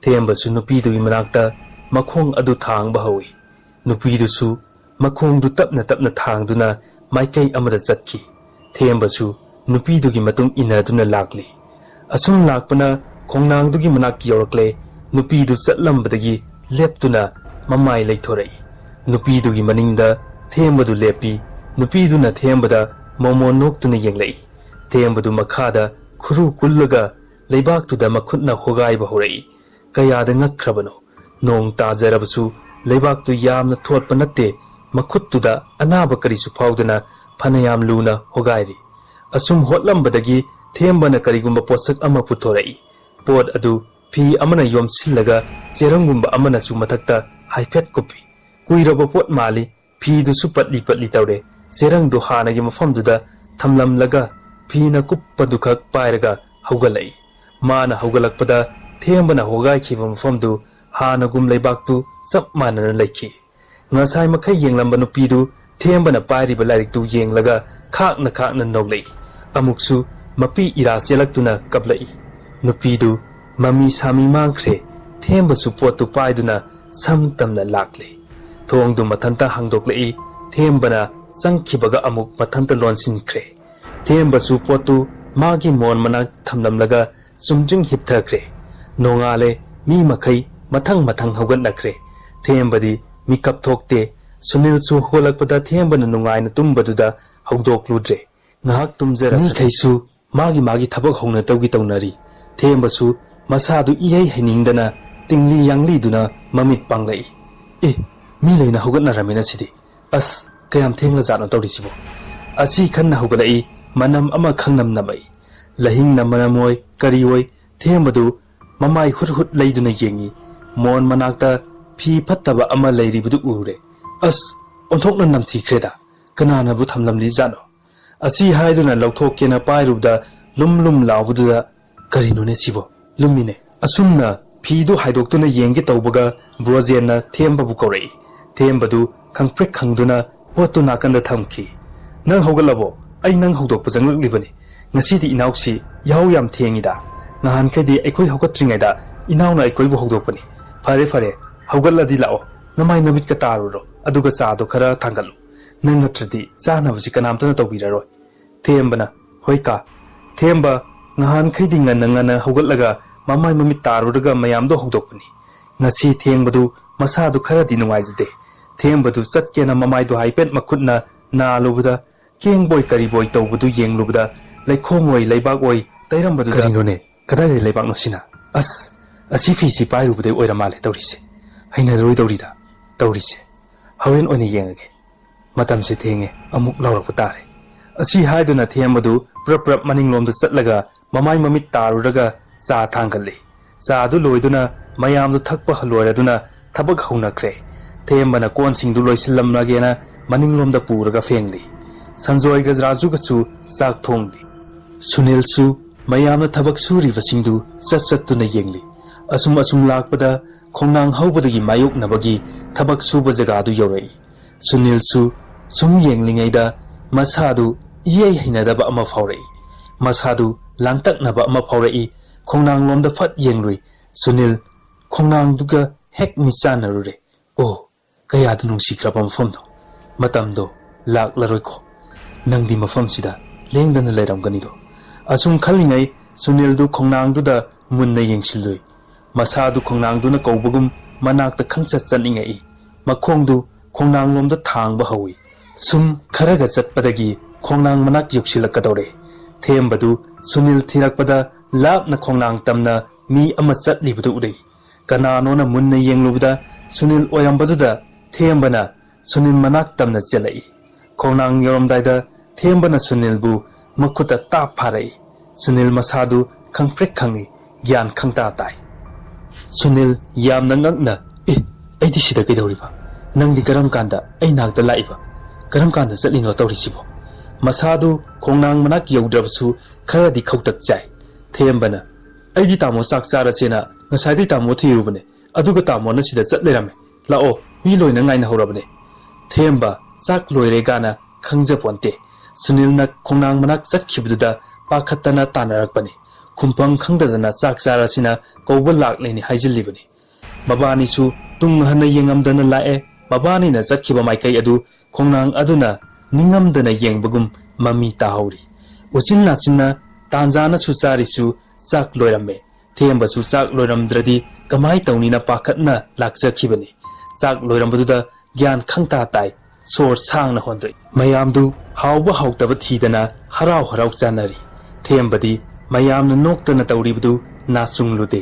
ꯊꯦꯝꯕꯁꯨ ꯅꯨꯄꯤꯗꯨꯒꯤ ꯃꯅꯥꯛꯇ ꯃꯈꯣꯡ ꯑꯗꯨ ꯊꯥꯡꯕ ꯍꯧꯏ꯫ ꯅꯨꯄꯤꯗꯨꯁꯨ ꯃꯈꯣꯡꯗꯨ ꯇꯞꯅ ꯇꯞꯅ ꯊꯥꯡꯗꯨꯅ ꯃꯥꯏꯀꯩ ꯑꯃꯗ ꯆꯠꯈꯤ꯫ ꯊꯦꯝꯕꯁꯨ ꯅꯨꯄꯤꯗꯨꯒꯤ ꯃꯇꯨꯡ ꯏꯟꯅꯗꯨꯅ ꯂꯥꯛꯂꯤ꯫ ꯑꯁꯨꯝ ꯂꯥꯛꯄꯅ ꯈꯣꯡꯅꯥꯡꯗꯨꯒꯤ ꯃꯅꯥꯛ ꯌꯧꯔꯛꯂꯦ꯫ ꯅꯨꯄꯤꯗꯨ ꯆꯠꯂꯝꯕꯗꯒꯤ ꯂꯦꯞꯇꯨꯅ ꯃꯃꯥꯏ ꯂꯩꯊꯣꯔꯛꯏ꯫ ꯅꯨꯄꯤꯗꯨꯒꯤ ꯃꯅꯤꯡꯗ ꯊꯦꯝꯕꯗꯨ ꯂꯦꯞꯄꯤ꯫ ꯅꯨꯄꯤꯗꯨꯅ ꯊꯦꯝꯕꯗ ꯃꯣꯃꯣꯟ ꯅꯣꯛꯇꯨꯅ ꯌꯦꯡꯂꯛꯏ꯫ ꯊꯦꯝꯕꯗꯨ ꯃꯈꯥꯗ ꯈꯨꯔꯨ ꯀꯨꯜꯂꯒ ꯂꯩꯕꯥꯛꯇꯨꯗ ꯃꯈꯨꯠꯅ ꯍꯣꯒꯥꯏꯕ ꯍꯧꯔꯛꯏ꯫ ꯀꯌꯥꯗ ꯉꯛꯈ꯭ꯔꯕꯅꯣ! ꯅꯣꯡ ꯇꯥꯖꯔꯕꯁꯨ ꯂꯩꯕꯥꯛꯇꯨ ꯌꯥꯝꯅ ꯊꯣꯠꯄ ꯅꯠꯇꯦ꯫ ꯃꯈꯨꯠꯇꯨꯗ ꯑꯅꯥꯕ ꯀꯔꯤꯁꯨ ꯐꯥꯎꯗꯅ ꯐꯅꯌꯥꯝ ꯂꯨꯅ ꯍꯣꯒꯥꯏꯔꯤ꯫ ꯑꯁꯨꯝ ꯍꯣꯠꯂꯝꯕꯗꯒꯤ ꯊꯦꯝꯕꯅ ꯀꯔꯤꯒꯨꯝꯕ ꯄꯣꯠꯁꯛ ꯑꯃ ꯄꯨꯊꯣꯔꯛꯏ꯫ ꯄꯣꯠ ꯑꯗꯨ ꯐꯤ ꯑꯃꯅ ꯌꯣꯝꯁꯤꯜꯂꯒ ꯆꯦꯔꯪꯒꯨꯝꯕ ꯑꯃꯅꯁꯨ ꯃꯊꯛꯇ ꯍꯥꯏꯐꯦꯠ ꯀꯨꯞꯄꯤ꯫ ꯀꯨꯏꯔꯕ ꯄꯣꯠ ꯃꯥꯜꯂꯤ꯫ ꯐꯤꯗꯨꯁꯨ ꯄꯠꯂꯤ ꯄꯠꯂꯤ ꯇꯧꯔꯦ꯫ ꯆꯦꯔꯪꯗꯨ ꯍꯥꯟꯅꯒꯤ ꯃꯐꯝꯗꯨꯗ ꯊꯝꯂꯝꯂꯒ ꯐꯤꯅ ꯀꯨꯞꯄꯗꯨꯈꯛ ꯄꯥꯏꯔꯒ ꯍꯧꯒꯠꯂꯛꯏ꯫ ꯃꯥꯅ ꯍꯧꯒꯠꯂꯛꯄꯗ ꯊꯦꯝꯕꯅ ꯍꯣꯒꯥꯏꯈꯤꯕ ꯃꯐꯝꯗꯨ ꯍꯥꯟꯅꯒꯨꯝ ꯂꯩꯕꯥꯛꯇꯨ ꯆꯞ ꯃꯥꯟꯅꯅ ꯂꯩꯈꯤ꯫ ꯉꯁꯥꯏ ꯃꯈꯩ ꯌꯦꯡꯂꯝꯕ ꯅꯨꯄꯤꯗꯨ ꯊꯦꯝꯕꯅ ꯄꯥꯏꯔꯤꯕ ꯂꯥꯏꯔꯤꯛꯇꯨ ꯌꯦꯡꯂꯒ ꯈꯥꯛꯅ ꯈꯥꯛꯅ ꯅꯣꯛꯂꯛꯏ꯫ ꯑꯃꯨꯛꯁꯨ ꯃꯄꯤ ꯏꯔꯥ ꯆꯦꯜꯂꯛꯇꯨꯅ ꯀꯞꯂꯛꯏ꯫ ꯅꯨꯄꯤꯗꯨ ꯃꯃꯤ ꯁꯥꯃꯤ ꯃꯥꯡꯈ꯭ꯔꯦ꯫ ꯊꯦꯝꯕꯁꯨ ꯄꯣꯠꯇꯨ ꯄꯥꯏꯗꯨꯅ ꯁꯝ ꯇꯝꯅ ꯂꯥꯛꯂꯦ꯫ ꯊꯣꯡꯗꯨ ꯃꯊꯟꯇ ꯍꯥꯡꯗꯣꯛꯂꯛꯏ꯫ ꯊꯦꯝꯕꯅ ꯆꯪꯈꯤꯕꯒ ꯑꯃꯨꯛ ꯃꯊꯟꯇ ꯂꯣꯟꯁꯤꯟꯈ꯭ꯔꯦ꯫ ꯊꯦꯝꯕꯁꯨ ꯄꯣꯠꯇꯨ ꯃꯥꯒꯤ ꯃꯣꯟ ꯃꯅꯥꯛ ꯊꯝꯂꯝꯂꯒ ꯆꯨꯝꯗ꯭ꯔꯤꯡ ꯍꯤꯞꯊꯈ꯭ꯔꯦ꯫ ꯅꯣꯡꯉꯥꯜꯂꯦ꯫ ꯃꯤ ꯃꯈꯩ ꯃꯊꯪ ꯃꯊꯪ ꯍꯧꯒꯠꯅꯈ꯭ꯔꯦ꯫ ꯊꯦꯝꯕꯗꯤ ꯃꯤꯀꯞ ꯊꯣꯛꯇꯦ꯫ ꯁꯨꯅꯤꯜꯁꯨ ꯍꯧꯒꯠꯂꯛꯄꯗ ꯊꯦꯝꯕꯅ ꯅꯨꯡꯉꯥꯏꯅ ꯇꯨꯝꯕꯗꯨꯗ ꯍꯧꯗꯣꯛꯂꯨꯗ꯭ꯔꯦ꯫ ꯉꯥꯏꯍꯥꯛ ꯇꯨꯝꯖꯔꯁꯅꯨ꯫ ꯃꯤꯈꯩꯁꯨ ꯃꯥꯒꯤ ꯃꯥꯒꯤ ꯊꯕꯛ ꯍꯧꯅ ꯇꯧꯒꯤ ꯇꯧꯅꯔꯤ꯫ ꯊꯦꯝꯕꯁꯨ ꯃꯁꯥꯗꯨ ꯏꯍꯩ ꯍꯩꯅꯤꯡꯗꯅ ꯇꯤꯡꯂꯤ ꯌꯥꯡꯂꯤꯗꯨꯅ ꯃꯃꯤꯠ ꯄꯥꯡꯂꯛꯏ꯫ "ꯑꯦ, ꯃꯤ ꯂꯣꯏꯅ ꯍꯧꯒꯠꯅꯔꯝꯃꯤꯅ ꯁꯤꯗꯤ꯫ ꯑꯁ, ꯀꯌꯥꯝ ꯊꯦꯡꯂꯖꯥꯠꯅꯣ ꯇꯧꯔꯤꯁꯤꯕꯣ?" ꯑꯁꯤ ꯈꯟꯅ ꯍꯧꯒꯠꯂꯛꯏ꯫ ꯃꯅꯝ ꯑꯃ ꯈꯪꯅꯝ ꯅꯝꯃꯛꯏ꯫ ꯂꯍꯤꯡꯅ ꯃꯅꯝ ꯑꯣꯏ ꯀꯔꯤ ꯑꯣꯏ, ꯊꯦꯝꯕꯗꯨ ꯃꯃꯥꯏ ꯍꯨꯠ ꯍꯨꯠ ꯂꯩꯗꯨꯅ ꯌꯦꯡꯉꯤ꯫ ꯃꯣꯟ ꯃꯅꯥꯛꯇ ꯐꯤ ꯐꯠꯇꯕ ꯑꯃ ꯂꯩꯔꯤꯕꯗꯨ ꯎꯔꯦ꯫ "ꯑꯁ, ꯑꯣꯟꯊꯣꯛꯅ ꯅꯝꯊꯤꯈ꯭ꯔꯦꯗ꯫ ꯀꯅꯥꯅꯕꯨ ꯊꯝꯂꯝꯂꯤ ꯖꯥꯠꯅꯣ?" ꯑꯁꯤ ꯍꯥꯏꯗꯨꯅ ꯂꯧꯊꯣꯛꯀꯦꯅ ꯄꯥꯏꯔꯨꯕꯗ ꯂꯨꯝ ꯂꯨꯝ ꯂꯥꯎꯕꯗꯨꯗ, "ꯀꯔꯤꯅꯣꯅꯦ ꯁꯤꯕꯣ? ꯂꯨꯝꯃꯤꯅꯦ!" ꯑꯁꯨꯝꯅ ꯐꯤꯗꯨ ꯍꯥꯏꯗꯣꯛꯇꯨꯅ ꯌꯦꯡꯒꯦ ꯇꯧꯕꯒ ꯕ꯭ꯔꯣꯖꯦꯟꯅ ꯊꯦꯝꯕꯕꯨ ꯀꯧꯔꯛꯏ꯫ ꯊꯦꯝꯕꯗꯨ ꯈꯪꯄ꯭ꯔꯦꯛ ꯈꯪꯗꯨꯅ ꯄꯣꯠꯇꯨ ꯅꯥꯀꯟꯗ ꯊꯝꯈꯤ꯫ "ꯅꯪ ꯍꯧꯒꯠꯂꯕꯣ? ꯑꯩ ꯅꯪ ꯍꯧꯗꯣꯛꯄ ꯆꯪꯂꯛꯂꯤꯕꯅꯤ꯫ ꯉꯁꯤꯗꯤ ꯏꯅꯥꯎꯁꯤ ꯌꯥꯍꯧ ꯌꯥꯝ ꯊꯦꯡꯉꯤꯗ꯫ ꯉꯍꯥꯟꯈꯩꯗꯤ ꯑꯩꯈꯣꯏ ꯍꯧꯒꯠꯇ꯭ꯔꯤꯉꯩꯗ ꯏꯅꯥꯎꯅ ꯑꯩꯈꯣꯏꯕꯨ ꯍꯧꯗꯣꯛꯄꯅꯤ꯫ ꯐꯔꯦ, ꯐꯔꯦ, ꯍꯧꯒꯠꯂꯗꯤ ꯂꯥꯛꯑꯣ, ꯅꯃꯥꯏ ꯅꯃꯤꯠꯀ ꯇꯥꯔꯨꯔꯣ, ꯑꯗꯨꯒ ꯆꯥꯗꯣ ꯈꯔ ꯊꯥꯡꯒꯠꯂꯨ꯫ ꯅꯪ ꯅꯠꯇ꯭ꯔꯗꯤ ꯆꯥꯅꯕꯁꯤ ꯀꯅꯥꯝꯇꯅ ꯇꯧꯕꯤꯔꯔꯣꯏ꯫" ꯊꯦꯝꯕꯅ, "ꯍꯣꯏ ꯀꯥ꯫" ꯊꯦꯝꯕ ꯉꯍꯥꯟꯈꯩꯗꯤ ꯉꯟꯅ ꯉꯟꯅ ꯍꯧꯒꯠꯂꯒ ꯃꯃꯥꯏ ꯃꯃꯤꯠ ꯇꯥꯔꯨꯔꯒ ꯃꯌꯥꯝꯗꯣ ꯍꯧꯗꯣꯛꯄꯅꯤ꯫ ꯉꯁꯤ ꯊꯦꯡꯕꯗꯨ ꯃꯁꯥꯗꯨ ꯈꯔꯗꯤ ꯅꯨꯡꯉꯥꯏꯖꯗꯦ꯫ ꯊꯦꯝꯕꯗꯨ ꯆꯠꯀꯦꯅ ꯃꯃꯥꯏꯗꯨ ꯍꯥꯏꯐꯦꯠ ꯃꯈꯨꯠꯅ ꯅꯥꯜꯂꯨꯕꯗ ꯀꯦꯡꯕꯣꯏ ꯀꯔꯤꯕꯣꯏ ꯇꯧꯕꯗꯨ ꯌꯦꯡꯂꯨꯕꯗ ꯂꯩꯈꯣꯝ ꯑꯣꯏ ꯂꯩꯕꯥꯛ ꯑꯣꯏ ꯇꯩꯔꯝꯕꯗꯨꯗ, "ꯀꯔꯤꯅꯣꯅꯦ? ꯀꯗꯥꯏꯗꯩ ꯂꯩꯕꯥꯛꯅꯣ ꯁꯤꯅ? ꯑꯁ, ꯑꯁꯤ ꯐꯤꯁꯤ ꯄꯥꯏꯔꯨꯕꯗꯩ ꯑꯣꯏꯔ ꯃꯥꯜꯂꯦ ꯇꯧꯔꯤꯁꯦ꯫ ꯍꯩꯅꯔꯣꯏꯗꯧꯔꯤꯗ ꯇꯧꯔꯤꯁꯦ꯫ ꯍꯣꯔꯦꯟ ꯑꯣꯏꯅ ꯌꯦꯡꯉꯒꯦ꯫ ꯃꯇꯝꯁꯦ ꯊꯦꯡꯉꯦ, ꯑꯃꯨꯛ ꯂꯥꯎꯔꯛꯄ ꯇꯥꯔꯦ꯫" ꯑꯁꯤ ꯍꯥꯏꯗꯨꯅ ꯊꯦꯝꯕꯗꯨ ꯄ꯭ꯔꯞ ꯄ꯭ꯔꯞ ꯃꯅꯤꯡꯂꯣꯝꯗ ꯆꯠꯂꯒ ꯃꯃꯥꯏ ꯃꯃꯤꯠ ꯇꯥꯔꯨꯔꯒ ꯆꯥ ꯊꯥꯡꯒꯠꯂꯤ꯫ ꯆꯥꯗꯨ ꯂꯣꯏꯗꯨꯅ ꯃꯌꯥꯝꯗꯨ ꯊꯛꯄ ꯂꯣꯏꯔꯗꯨꯅ ꯊꯕꯛ ꯍꯧꯅꯈ꯭ꯔꯦ꯫ ꯊꯦꯝꯕꯅ ꯀꯣꯟꯁꯤꯡꯗꯨ ꯂꯣꯏꯁꯤꯜꯂꯝꯂꯒꯦꯅ ꯃꯅꯤꯡꯂꯣꯝꯗ ꯄꯨꯔꯒ ꯐꯦꯡꯂꯤ꯫ ꯁꯟꯖꯣꯏꯒ ꯔꯥꯖꯨꯒꯁꯨ ꯆꯥꯛ ꯊꯣꯡꯂꯤ꯫ ꯁꯨꯅꯤꯜꯁꯨ ꯃꯌꯥꯝꯅ ꯊꯕꯛ ꯁꯨꯔꯤꯕꯁꯤꯡꯗꯨ ꯆꯠ ꯆꯠꯇꯨꯅ ꯌꯦꯡꯂꯤ꯫ ꯑꯁꯨꯝ ꯑꯁꯨꯝ ꯂꯥꯛꯄꯗ ꯈꯣꯡꯅꯥꯡ ꯍꯧꯕꯗꯒꯤ ꯃꯥꯌꯣꯛꯅꯕꯒꯤ ꯊꯕꯛ ꯁꯨꯕ ꯖꯒꯥꯗꯨ ꯌꯧꯔꯛꯏ꯫ ꯁꯨꯅꯤꯜꯁꯨ ꯁꯨꯝ ꯌꯦꯡꯂꯤꯉꯩꯗ ꯃꯁꯥꯗꯨ ꯏꯍꯩ ꯍꯩꯅꯗꯕ ꯑꯃ ꯐꯥꯎꯔꯛꯏ꯫ ꯃꯁꯥꯗꯨ ꯂꯥꯡꯇꯛꯅꯕ ꯑꯃ ꯐꯥꯎꯔꯛꯏ꯫ ꯈꯣꯡꯅꯥꯡꯂꯣꯝꯗ ꯐꯠ ꯌꯦꯡꯂꯨꯏ꯫ ꯁꯨꯅꯤꯜ ꯈꯣꯡꯅꯥꯡꯗꯨꯒ ꯍꯦꯛ ꯃꯤꯠ ꯆꯥꯟꯅꯔꯨꯔꯦ꯫ ꯑꯣ, ꯀꯌꯥꯗ ꯅꯨꯡꯁꯤꯈ꯭ꯔꯕ ꯃꯐꯝꯗꯣ! ꯃꯇꯝꯗꯣ ꯂꯥꯛꯂꯔꯣꯏꯀꯣ꯫ ꯅꯪꯗꯤ ꯃꯐꯝꯁꯤꯗ ꯂꯦꯡꯗꯅ ꯂꯩꯔꯝꯒꯅꯤꯗꯣ꯫ ꯑꯁꯨꯝ ꯈꯜꯂꯤꯉꯩ ꯁꯨꯅꯤꯜꯗꯨ ꯈꯣꯡꯅꯥꯡꯗꯨꯗ ꯃꯨꯟꯅ ꯌꯦꯡꯁꯤꯜꯂꯨꯏ꯫ ꯃꯁꯥꯗꯨ ꯈꯣꯡꯅꯥꯡꯗꯨꯅ ꯀꯧꯕꯒꯨꯝ ꯃꯅꯥꯛꯇ ꯈꯪꯆꯠ ꯆꯠꯅꯤꯡꯉꯛꯏ꯫ ꯃꯈꯣꯡꯗꯨ ꯈꯣꯡꯅꯥꯡꯂꯣꯝꯗ ꯊꯥꯡꯕ ꯍꯧꯏ꯫ ꯁꯨꯝ ꯈꯔꯒ ꯆꯠꯄꯗꯒꯤ ꯈꯣꯡꯅꯥꯡ ꯃꯅꯥꯛ ꯌꯧꯁꯤꯜꯂꯛꯀꯗꯧꯔꯦ꯫ ꯊꯦꯝꯕꯗꯨ ꯁꯨꯅꯤꯜ ꯊꯤꯔꯛꯄꯗ ꯂꯥꯞꯅ ꯈꯣꯡꯅꯥꯡ ꯇꯝꯅ ꯃꯤ ꯑꯃ ꯆꯠꯂꯤꯕꯗꯨ ꯎꯔꯛꯏ꯫ ꯀꯅꯥꯅꯣꯅ ꯃꯨꯟꯅ ꯌꯦꯡꯂꯨꯕꯗ ꯁꯨꯅꯤꯜ ꯑꯣꯏꯔꯝꯕꯗꯨꯗ ꯊꯦꯝꯕꯅ ꯁꯨꯅꯤꯜ ꯃꯅꯥꯛ ꯇꯝꯅ ꯆꯦꯜꯂꯛꯏ꯫ ꯈꯣꯡꯅꯥꯡ ꯌꯧꯔꯝꯗꯥꯏꯗ ꯊꯦꯝꯕꯅ ꯁꯨꯅꯤꯜꯕꯨ ꯃꯈꯨꯠꯇ ꯇꯥꯞ ꯐꯥꯔꯛꯏ꯫ ꯁꯨꯅꯤꯜ ꯃꯁꯥꯗꯨ ꯈꯪꯄ꯭ꯔꯦꯛ ꯈꯪꯏ, ꯒ꯭ꯌꯥꯟ ꯈꯪꯇꯥ ꯇꯥꯏ꯫ ꯁꯨꯅꯤꯜ ꯌꯥꯝꯅ ꯉꯛꯅ, "ꯑꯦ, ꯑꯩꯗꯤ ꯁꯤꯗ ꯀꯩꯗꯧꯔꯤꯕ? ꯅꯪꯗꯤ ꯀꯔꯝ ꯀꯥꯟꯗ ꯑꯩ ꯅꯥꯛꯇ ꯂꯥꯛꯏꯕ? ꯀꯔꯝ ꯀꯥꯟꯗ ꯆꯠꯂꯤꯅꯣ ꯇꯧꯔꯤꯁꯤꯕꯣ?" ꯃꯁꯥꯗꯨ ꯈꯣꯡꯅꯥꯡ ꯃꯅꯥꯛ ꯌꯧꯗ꯭ꯔꯕꯁꯨ ꯈꯔꯗꯤ ꯈꯧꯇꯛ ꯆꯥꯏ꯫ ꯊꯦꯝꯕꯅ, "ꯑꯩꯗꯤ ꯇꯥꯃꯣ ꯆꯥꯛ ꯆꯥꯔꯁꯦꯅ ꯉꯁꯥꯏꯗꯩ ꯇꯥꯃꯣ ꯊꯤꯔꯨꯕꯅꯦ꯫ ꯑꯗꯨꯒ ꯇꯥꯃꯣꯅ ꯁꯤꯗ ꯆꯠ ꯂꯩꯔꯝꯃꯦ꯫ ꯂꯥꯛꯑꯣ, ꯃꯤ ꯂꯣꯏꯅ ꯉꯥꯏꯅꯍꯧꯔꯕꯅꯦ꯫" ꯊꯦꯝꯕ ꯆꯥꯛ ꯂꯣꯏꯔꯦ ꯒꯥꯅ ꯈꯪꯖꯄꯣꯟꯇꯦ꯫ ꯁꯨꯅꯤꯜꯅ ꯈꯣꯡꯅꯥꯡ ꯃꯅꯥꯛ ꯆꯠꯈꯤꯕꯗꯨꯗ ꯄꯥꯈꯠꯇꯅ ꯇꯥꯟꯅꯔꯛꯄꯅꯤ꯫ ꯈꯨꯝꯐꯝ ꯈꯪꯗꯗꯅ ꯆꯥꯛ ꯆꯥꯔꯁꯤꯅ ꯀꯧꯕ ꯂꯥꯛꯂꯦꯅꯦ ꯍꯥꯏꯖꯤꯜꯂꯤꯕꯅꯤ꯫ ꯃꯕꯥꯅꯤꯁꯨ ꯇꯨꯡ ꯍꯟꯅ ꯌꯦꯡꯉꯝꯗꯅ ꯂꯥꯛꯑꯦ꯫ ꯃꯕꯥꯅꯤꯅ ꯆꯠꯈꯤꯕ ꯃꯥꯏꯀꯩ ꯑꯗꯨ ꯈꯣꯡꯅꯥꯡ ꯑꯗꯨꯅ ꯅꯤꯡꯉꯝꯗꯅ ꯌꯦꯡꯕꯒꯨꯝ ꯃꯃꯤ ꯇꯥꯍꯧꯔꯤ꯫ ꯎꯆꯤꯟ ꯅꯥꯆꯤꯟꯅ ꯇꯥꯟꯖꯥꯅꯁꯨ ꯆꯥꯔꯤꯁꯨ ꯆꯥꯛ ꯂꯣꯏꯔꯝꯃꯦ꯫ ꯊꯦꯝꯕꯁꯨ ꯆꯥꯛ ꯂꯣꯏꯔꯝꯗ꯭ꯔꯗꯤ ꯀꯃꯥꯏ ꯇꯧꯅꯤꯅ ꯄꯥꯈꯠꯅ ꯂꯥꯛꯆꯈꯤꯕꯅꯤ꯫ ꯆꯥꯛ ꯂꯣꯏꯔꯝꯕꯗꯨꯗ ꯒ꯭ꯌꯥꯟ ꯈꯪꯇꯥ ꯇꯥꯏ꯫ ꯁꯣꯔ ꯁꯥꯡꯅ ꯍꯣꯟꯗꯣꯛꯏ꯫ ꯃꯌꯥꯝꯗꯨ ꯍꯥꯎꯕ ꯍꯥꯎꯇꯕ ꯊꯤꯗꯅ ꯍꯔꯥꯎ ꯍꯔꯥꯎ ꯆꯥꯅꯔꯤ꯫ ꯊꯦꯝꯕꯗꯤ ꯃꯌꯥꯝꯅ ꯅꯣꯛꯇꯅ ꯇꯧꯔꯤꯕꯗꯨ ꯅꯥꯆꯨꯡꯂꯨꯗꯦ꯫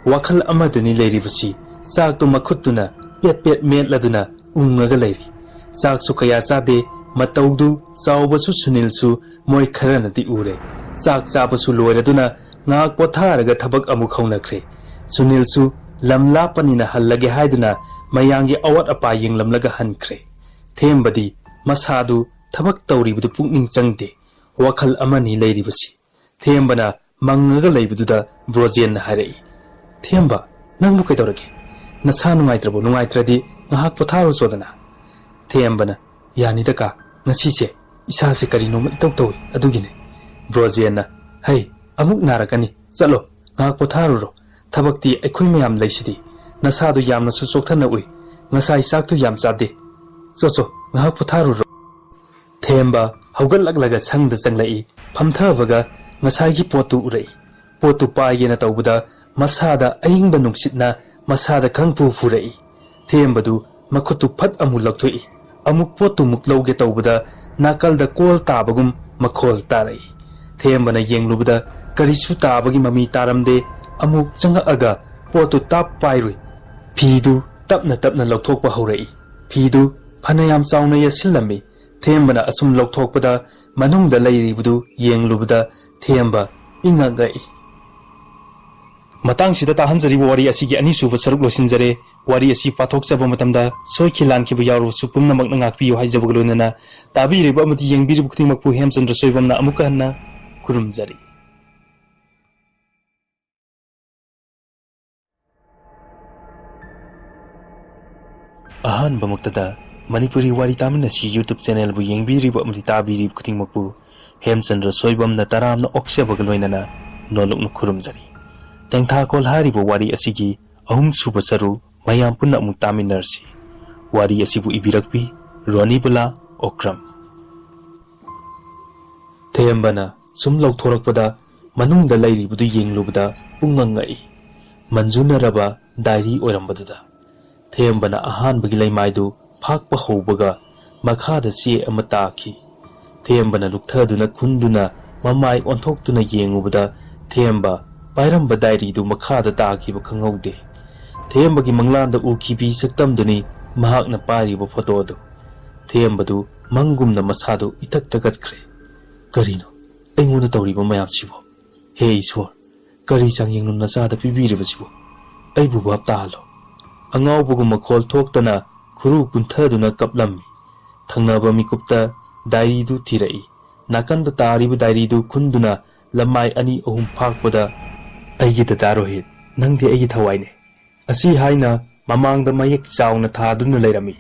ꯋꯥꯈꯜ ꯑꯃꯗꯅꯤ ꯂꯩꯔꯤꯕꯁꯤ꯫ ꯆꯥꯛꯇꯨ ꯃꯈꯨꯠꯇꯨꯅ ꯄꯦꯠ ꯄꯦꯠ ꯃꯦꯠꯂꯗꯨꯅ ꯎꯪꯉꯒ ꯂꯩꯔꯤ꯫ ꯆꯥꯛꯁꯨ ꯀꯌꯥ ꯆꯥꯗꯦ꯫ ꯃꯇꯧꯗꯨ ꯆꯥꯎꯕꯁꯨ ꯁꯨꯅꯤꯜꯁꯨ ꯃꯣꯏ ꯈꯔꯅꯗꯤ ꯎꯔꯦ꯫ ꯆꯥꯛ ꯆꯥꯕꯁꯨ ꯂꯣꯏꯔꯗꯨꯅ ꯉꯥꯏꯍꯥꯛ ꯄꯣꯊꯥꯔꯒ ꯊꯕꯛ ꯑꯃꯨꯛ ꯍꯧꯅꯈ꯭ꯔꯦ꯫ ꯁꯨꯅꯤꯜꯁꯨ ꯂꯝ ꯂꯥꯞꯄꯅꯤꯅ ꯍꯜꯂꯒꯦ ꯍꯥꯏꯗꯨꯅ ꯃꯌꯥꯝꯒꯤ ꯑꯋꯥꯠ ꯑꯄꯥ ꯌꯦꯡꯂꯝꯂꯒ ꯍꯟꯈ꯭ꯔꯦ꯫ ꯊꯦꯝꯕꯗꯤ ꯃꯁꯥꯗꯨ ꯊꯕꯛ ꯇꯧꯔꯤꯕꯗꯨ ꯄꯨꯛꯅꯤꯡ ꯆꯪꯗꯦ꯫ ꯋꯥꯈꯜ ꯑꯃꯅꯤ ꯂꯩꯔꯤꯕꯁꯤ꯫ ꯊꯦꯝꯕꯅ ꯃꯪꯉꯒ ꯂꯩꯕꯗꯨꯗ ꯕ꯭ꯔꯣꯖꯦꯟꯅ ꯍꯥꯏꯔꯛꯏ, "ꯊꯦꯝꯕ, ꯅꯪꯕꯨ ꯀꯩꯗꯧꯔꯒꯦ? ꯅꯁꯥ ꯅꯨꯡꯉꯥꯏꯇ꯭ꯔꯕꯣ? ꯅꯨꯡꯉꯥꯏꯇ꯭ꯔꯗꯤ ꯉꯥꯏꯍꯥꯛ ꯄꯣꯊꯥꯔꯨꯆꯣꯗꯅ꯫" ꯊꯦꯝꯕꯅ, "ꯌꯥꯅꯤꯗ ꯀꯥ, ꯉꯁꯤꯁꯦ ꯏꯁꯥꯁꯦ ꯀꯔꯤꯅꯣꯃ ꯏꯇꯧ ꯇꯧꯏ, ꯑꯗꯨꯒꯤꯅꯦ꯫" ꯕ꯭ꯔꯣꯖꯦꯟꯅ, "ꯍꯩ, ꯑꯃꯨꯛ ꯅꯥꯔꯛꯀꯅꯤ, ꯆꯠꯂꯣ, ꯉꯥꯏꯍꯥꯛ ꯄꯣꯊꯥꯔꯨꯔꯣ꯫ ꯊꯕꯛꯇꯤ ꯑꯩꯈꯣꯏ ꯃꯌꯥꯝ ꯂꯩꯁꯤꯗꯤ꯫ ꯅꯁꯥꯗꯨ ꯌꯥꯝꯅꯁꯨ ꯆꯣꯛꯊꯅ ꯎꯏ꯫ ꯉꯁꯥꯏ ꯆꯥꯛꯇꯨ ꯌꯥꯝ ꯆꯥꯗꯦ꯫ ꯆꯣ ꯆꯣ, ꯉꯥꯏꯍꯥꯛ ꯄꯣꯊꯥꯔꯨꯔꯣ꯫" ꯊꯦꯝꯕ ꯍꯧꯒꯠꯂꯛꯂꯒ ꯁꯪꯗ ꯆꯪꯂꯛꯏ꯫ ꯐꯝꯊꯕꯒ ꯉꯁꯥꯏꯒꯤ ꯄꯣꯠꯇꯨ ꯎꯔꯛꯏ꯫ ꯄꯣꯠꯇꯨ ꯄꯥꯏꯒꯦꯅ ꯇꯧꯕꯗ ꯃꯁꯥꯗ ꯑꯏꯪꯕ ꯅꯨꯡꯁꯤꯠꯅ ꯃꯁꯥꯗ ꯈꯪꯐꯨ ꯐꯨꯔꯛꯏ꯫ ꯊꯦꯝꯕꯗꯨ ꯃꯈꯨꯠꯇꯨ ꯐꯠ ꯑꯃꯨꯛ ꯂꯧꯊꯣꯛꯏ꯫ ꯑꯃꯨꯛ ꯄꯣꯠꯇꯨꯃꯨꯛ ꯂꯧꯒꯦ ꯇꯧꯕꯗ ꯅꯥꯀꯜꯗ ꯀꯣꯜ ꯇꯥꯕꯒꯨꯝ ꯃꯈꯣꯜ ꯇꯥꯔꯛꯏ꯫ ꯊꯦꯝꯕꯅ ꯌꯦꯡꯂꯨꯕꯗ ꯀꯔꯤꯁꯨ ꯇꯥꯕꯒꯤ ꯃꯃꯤ ꯇꯥꯔꯝꯗꯦ꯫ ꯑꯃꯨꯛ ꯆꯪꯉꯛꯑꯒ ꯄꯣꯠꯇꯨ ꯇꯥꯞ ꯄꯥꯏꯔꯨꯏ꯫ ꯐꯤꯗꯨ ꯇꯞꯅ ꯇꯞꯅ ꯂꯧꯊꯣꯛꯄ ꯍꯧꯔꯛꯏ꯫ ꯐꯤꯗꯨ ꯐꯅꯌꯥꯝ ꯆꯥꯎꯅ ꯌꯦꯠꯁꯤꯜꯂꯝꯃꯤ꯫ ꯊꯦꯝꯕꯅ ꯑꯁꯨꯝ ꯂꯧꯊꯣꯛꯄꯗ ꯃꯅꯨꯡꯗ ꯂꯩꯔꯤꯕꯗꯨ ꯌꯦꯡꯂꯨꯕꯗ ꯊꯦꯝꯕ ꯏꯉꯛ ꯉꯛꯏ꯫ ꯃꯇꯥꯡꯁꯤꯗ ꯇꯥꯍꯟꯖꯔꯤꯕ ꯋꯥꯔꯤ ꯑꯁꯤꯒꯤ ꯑꯅꯤꯁꯨꯕ ꯁꯔꯨꯛ ꯂꯣꯏꯁꯤꯟꯖꯔꯦ꯫ ꯋꯥꯔꯤ ꯑꯁꯤ ꯄꯥꯊꯣꯛꯆꯕ ꯃꯇꯝꯗ ꯁꯣꯏꯈꯤ ꯂꯥꯟꯈꯤꯕ ꯌꯥꯎꯔꯕꯁꯨ ꯄꯨꯝꯅꯃꯛꯅ ꯉꯥꯛꯄꯤꯌꯨ ꯍꯥꯏꯖꯕꯒ ꯂꯣꯏꯅꯅ ꯇꯥꯕꯤꯔꯤꯕ ꯑꯃꯗꯤ ꯌꯦꯡꯕꯤꯔꯤꯕ ꯈꯨꯗꯤꯡꯃꯛꯄꯨ ꯍꯦꯝꯆꯟꯗ꯭ꯔ ꯁꯣꯏꯕꯝꯅ ꯑꯃꯨꯛꯀ ꯍꯟꯅ ꯈꯨꯔꯨꯝꯖꯔꯤ꯫ ꯑꯍꯥꯟꯕꯃꯛꯇꯗ ꯃꯅꯤꯄꯨꯔꯤ ꯋꯥꯔꯤ ꯇꯥꯃꯤꯟꯅꯁꯤ YouTube channelꯕꯨ ꯌꯦꯡꯕꯤꯔꯤꯕ ꯑꯃꯗꯤ ꯇꯥꯕꯤꯔꯤꯕ ꯈꯨꯗꯤꯡꯃꯛꯄꯨ ꯍꯦꯝꯆꯟꯗ꯭ꯔ ꯁꯣꯏꯕꯝꯅ ꯇꯔꯥꯝꯅ ꯑꯣꯛꯆꯕꯒ ꯂꯣꯏꯅꯅ ꯅꯣꯂꯨꯛꯅ ꯈꯨꯔꯨꯝꯖꯔꯤ꯫ ꯇꯦꯡꯊꯥꯈꯣꯜ ꯍꯥꯏꯔꯤꯕ ꯋꯥꯔꯤ ꯑꯁꯤꯒꯤ ꯑꯍꯨꯝꯁꯨꯕ ꯁꯔꯨ ꯃꯌꯥꯝ ꯄꯨꯟꯅ ꯑꯃꯨꯛ ꯇꯥꯃꯤꯟꯅꯔꯁꯤ꯫ ꯋꯥꯔꯤ ꯑꯁꯤꯕꯨ ꯏꯕꯤꯔꯛꯄꯤ ꯔꯣꯅꯤꯕꯨꯂꯥ ꯑꯣꯀ꯭ꯔꯝ꯫ ꯊꯦꯝꯕꯅ ꯁꯨꯝ ꯂꯧꯊꯣꯔꯛꯄꯗ ꯃꯅꯨꯡꯗ ꯂꯩꯔꯤꯕꯗꯨ ꯌꯦꯡꯂꯨꯕꯗ ꯄꯨꯡꯉꯛ ꯉꯛꯏ꯫ ꯃꯟꯖꯨꯅꯔꯕ ꯗꯥꯏꯔꯤ ꯑꯣꯏꯔꯝꯕꯗꯨꯗ꯫ ꯊꯦꯝꯕꯅ ꯑꯍꯥꯟꯕꯒꯤ ꯂꯩꯃꯥꯏꯗꯨ ꯐꯥꯛꯄ ꯍꯧꯕꯒ ꯃꯈꯥꯗ ꯆꯦ ꯑꯃ ꯇꯥꯈꯤ꯫ ꯊꯦꯝꯕꯅ ꯂꯨꯛꯊꯗꯨꯅ ꯈꯨꯟꯗꯨꯅ ꯃꯃꯥꯏ ꯑꯣꯟꯊꯣꯛꯇꯨꯅ ꯌꯦꯡꯉꯨꯕꯗ ꯊꯦꯝꯕ ꯄꯥꯏꯔꯝꯕ ꯗꯥꯏꯔꯤꯗꯨ ꯃꯈꯥꯗ ꯇꯥꯈꯤꯕ ꯈꯪꯍꯧꯗꯦ꯫ ꯊꯦꯝꯕꯒꯤ ꯃꯪꯂꯥꯟꯗ ꯎꯈꯤꯕꯤ ꯁꯛꯇꯝꯗꯨꯅꯤ ꯃꯍꯥꯛꯅ ꯄꯥꯏꯔꯤꯕ ꯐꯣꯇꯣꯗꯨ꯫ ꯊꯦꯝꯕꯗꯨ ꯃꯪꯒꯨꯝꯅ ꯃꯁꯥꯗꯨ ꯏꯊꯛ ꯊꯛꯀꯠꯈ꯭ꯔꯦ꯫ ꯀꯔꯤꯅꯣ ꯑꯩꯉꯣꯟꯗ ꯇꯧꯔꯤꯕ ꯃꯌꯥꯝꯁꯤꯕꯣ? ꯍꯦ ꯏꯁꯣꯔ, ꯀꯔꯤ ꯆꯥꯡꯌꯦꯡꯅꯣ ꯅꯆꯥꯗ ꯄꯤꯕꯤꯔꯤꯕꯁꯤꯕꯣ? ꯑꯩꯕꯨ ꯚꯥꯞ ꯇꯥꯍꯜꯂꯣ꯫ ꯑꯉꯥꯎꯕꯒꯨꯝ ꯃꯈꯣꯜ ꯊꯣꯛꯇꯅ ꯈꯨꯔꯨ ꯀꯨꯟꯊꯗꯨꯅ ꯀꯞꯂꯝꯃꯤ꯫ ꯊꯪꯅꯕ ꯃꯤꯀꯨꯞꯇ ꯗꯥꯏꯔꯤꯗꯨ ꯊꯤꯔꯛꯏ꯫ ꯅꯥꯀꯟꯗ ꯇꯥꯔꯤꯕ ꯗꯥꯏꯔꯤꯗꯨ ꯈꯨꯟꯗꯨꯅ ꯂꯃꯥꯏ ꯑꯅꯤ ꯑꯍꯨꯝ ꯐꯥꯛꯄꯗ, "ꯑꯩꯒꯤ ꯗꯗꯥ ꯔꯣꯍꯤꯠ, ꯅꯪꯗꯤ ꯑꯩꯒꯤ ꯊꯋꯥꯏꯅꯦ"꯫ ꯑꯁꯤ ꯍꯥꯏꯅ ꯃꯃꯥꯡꯗ ꯃꯌꯦꯛ ꯆꯥꯎꯅ ꯊꯥꯗꯨꯅ ꯂꯩꯔꯝꯃꯤ꯫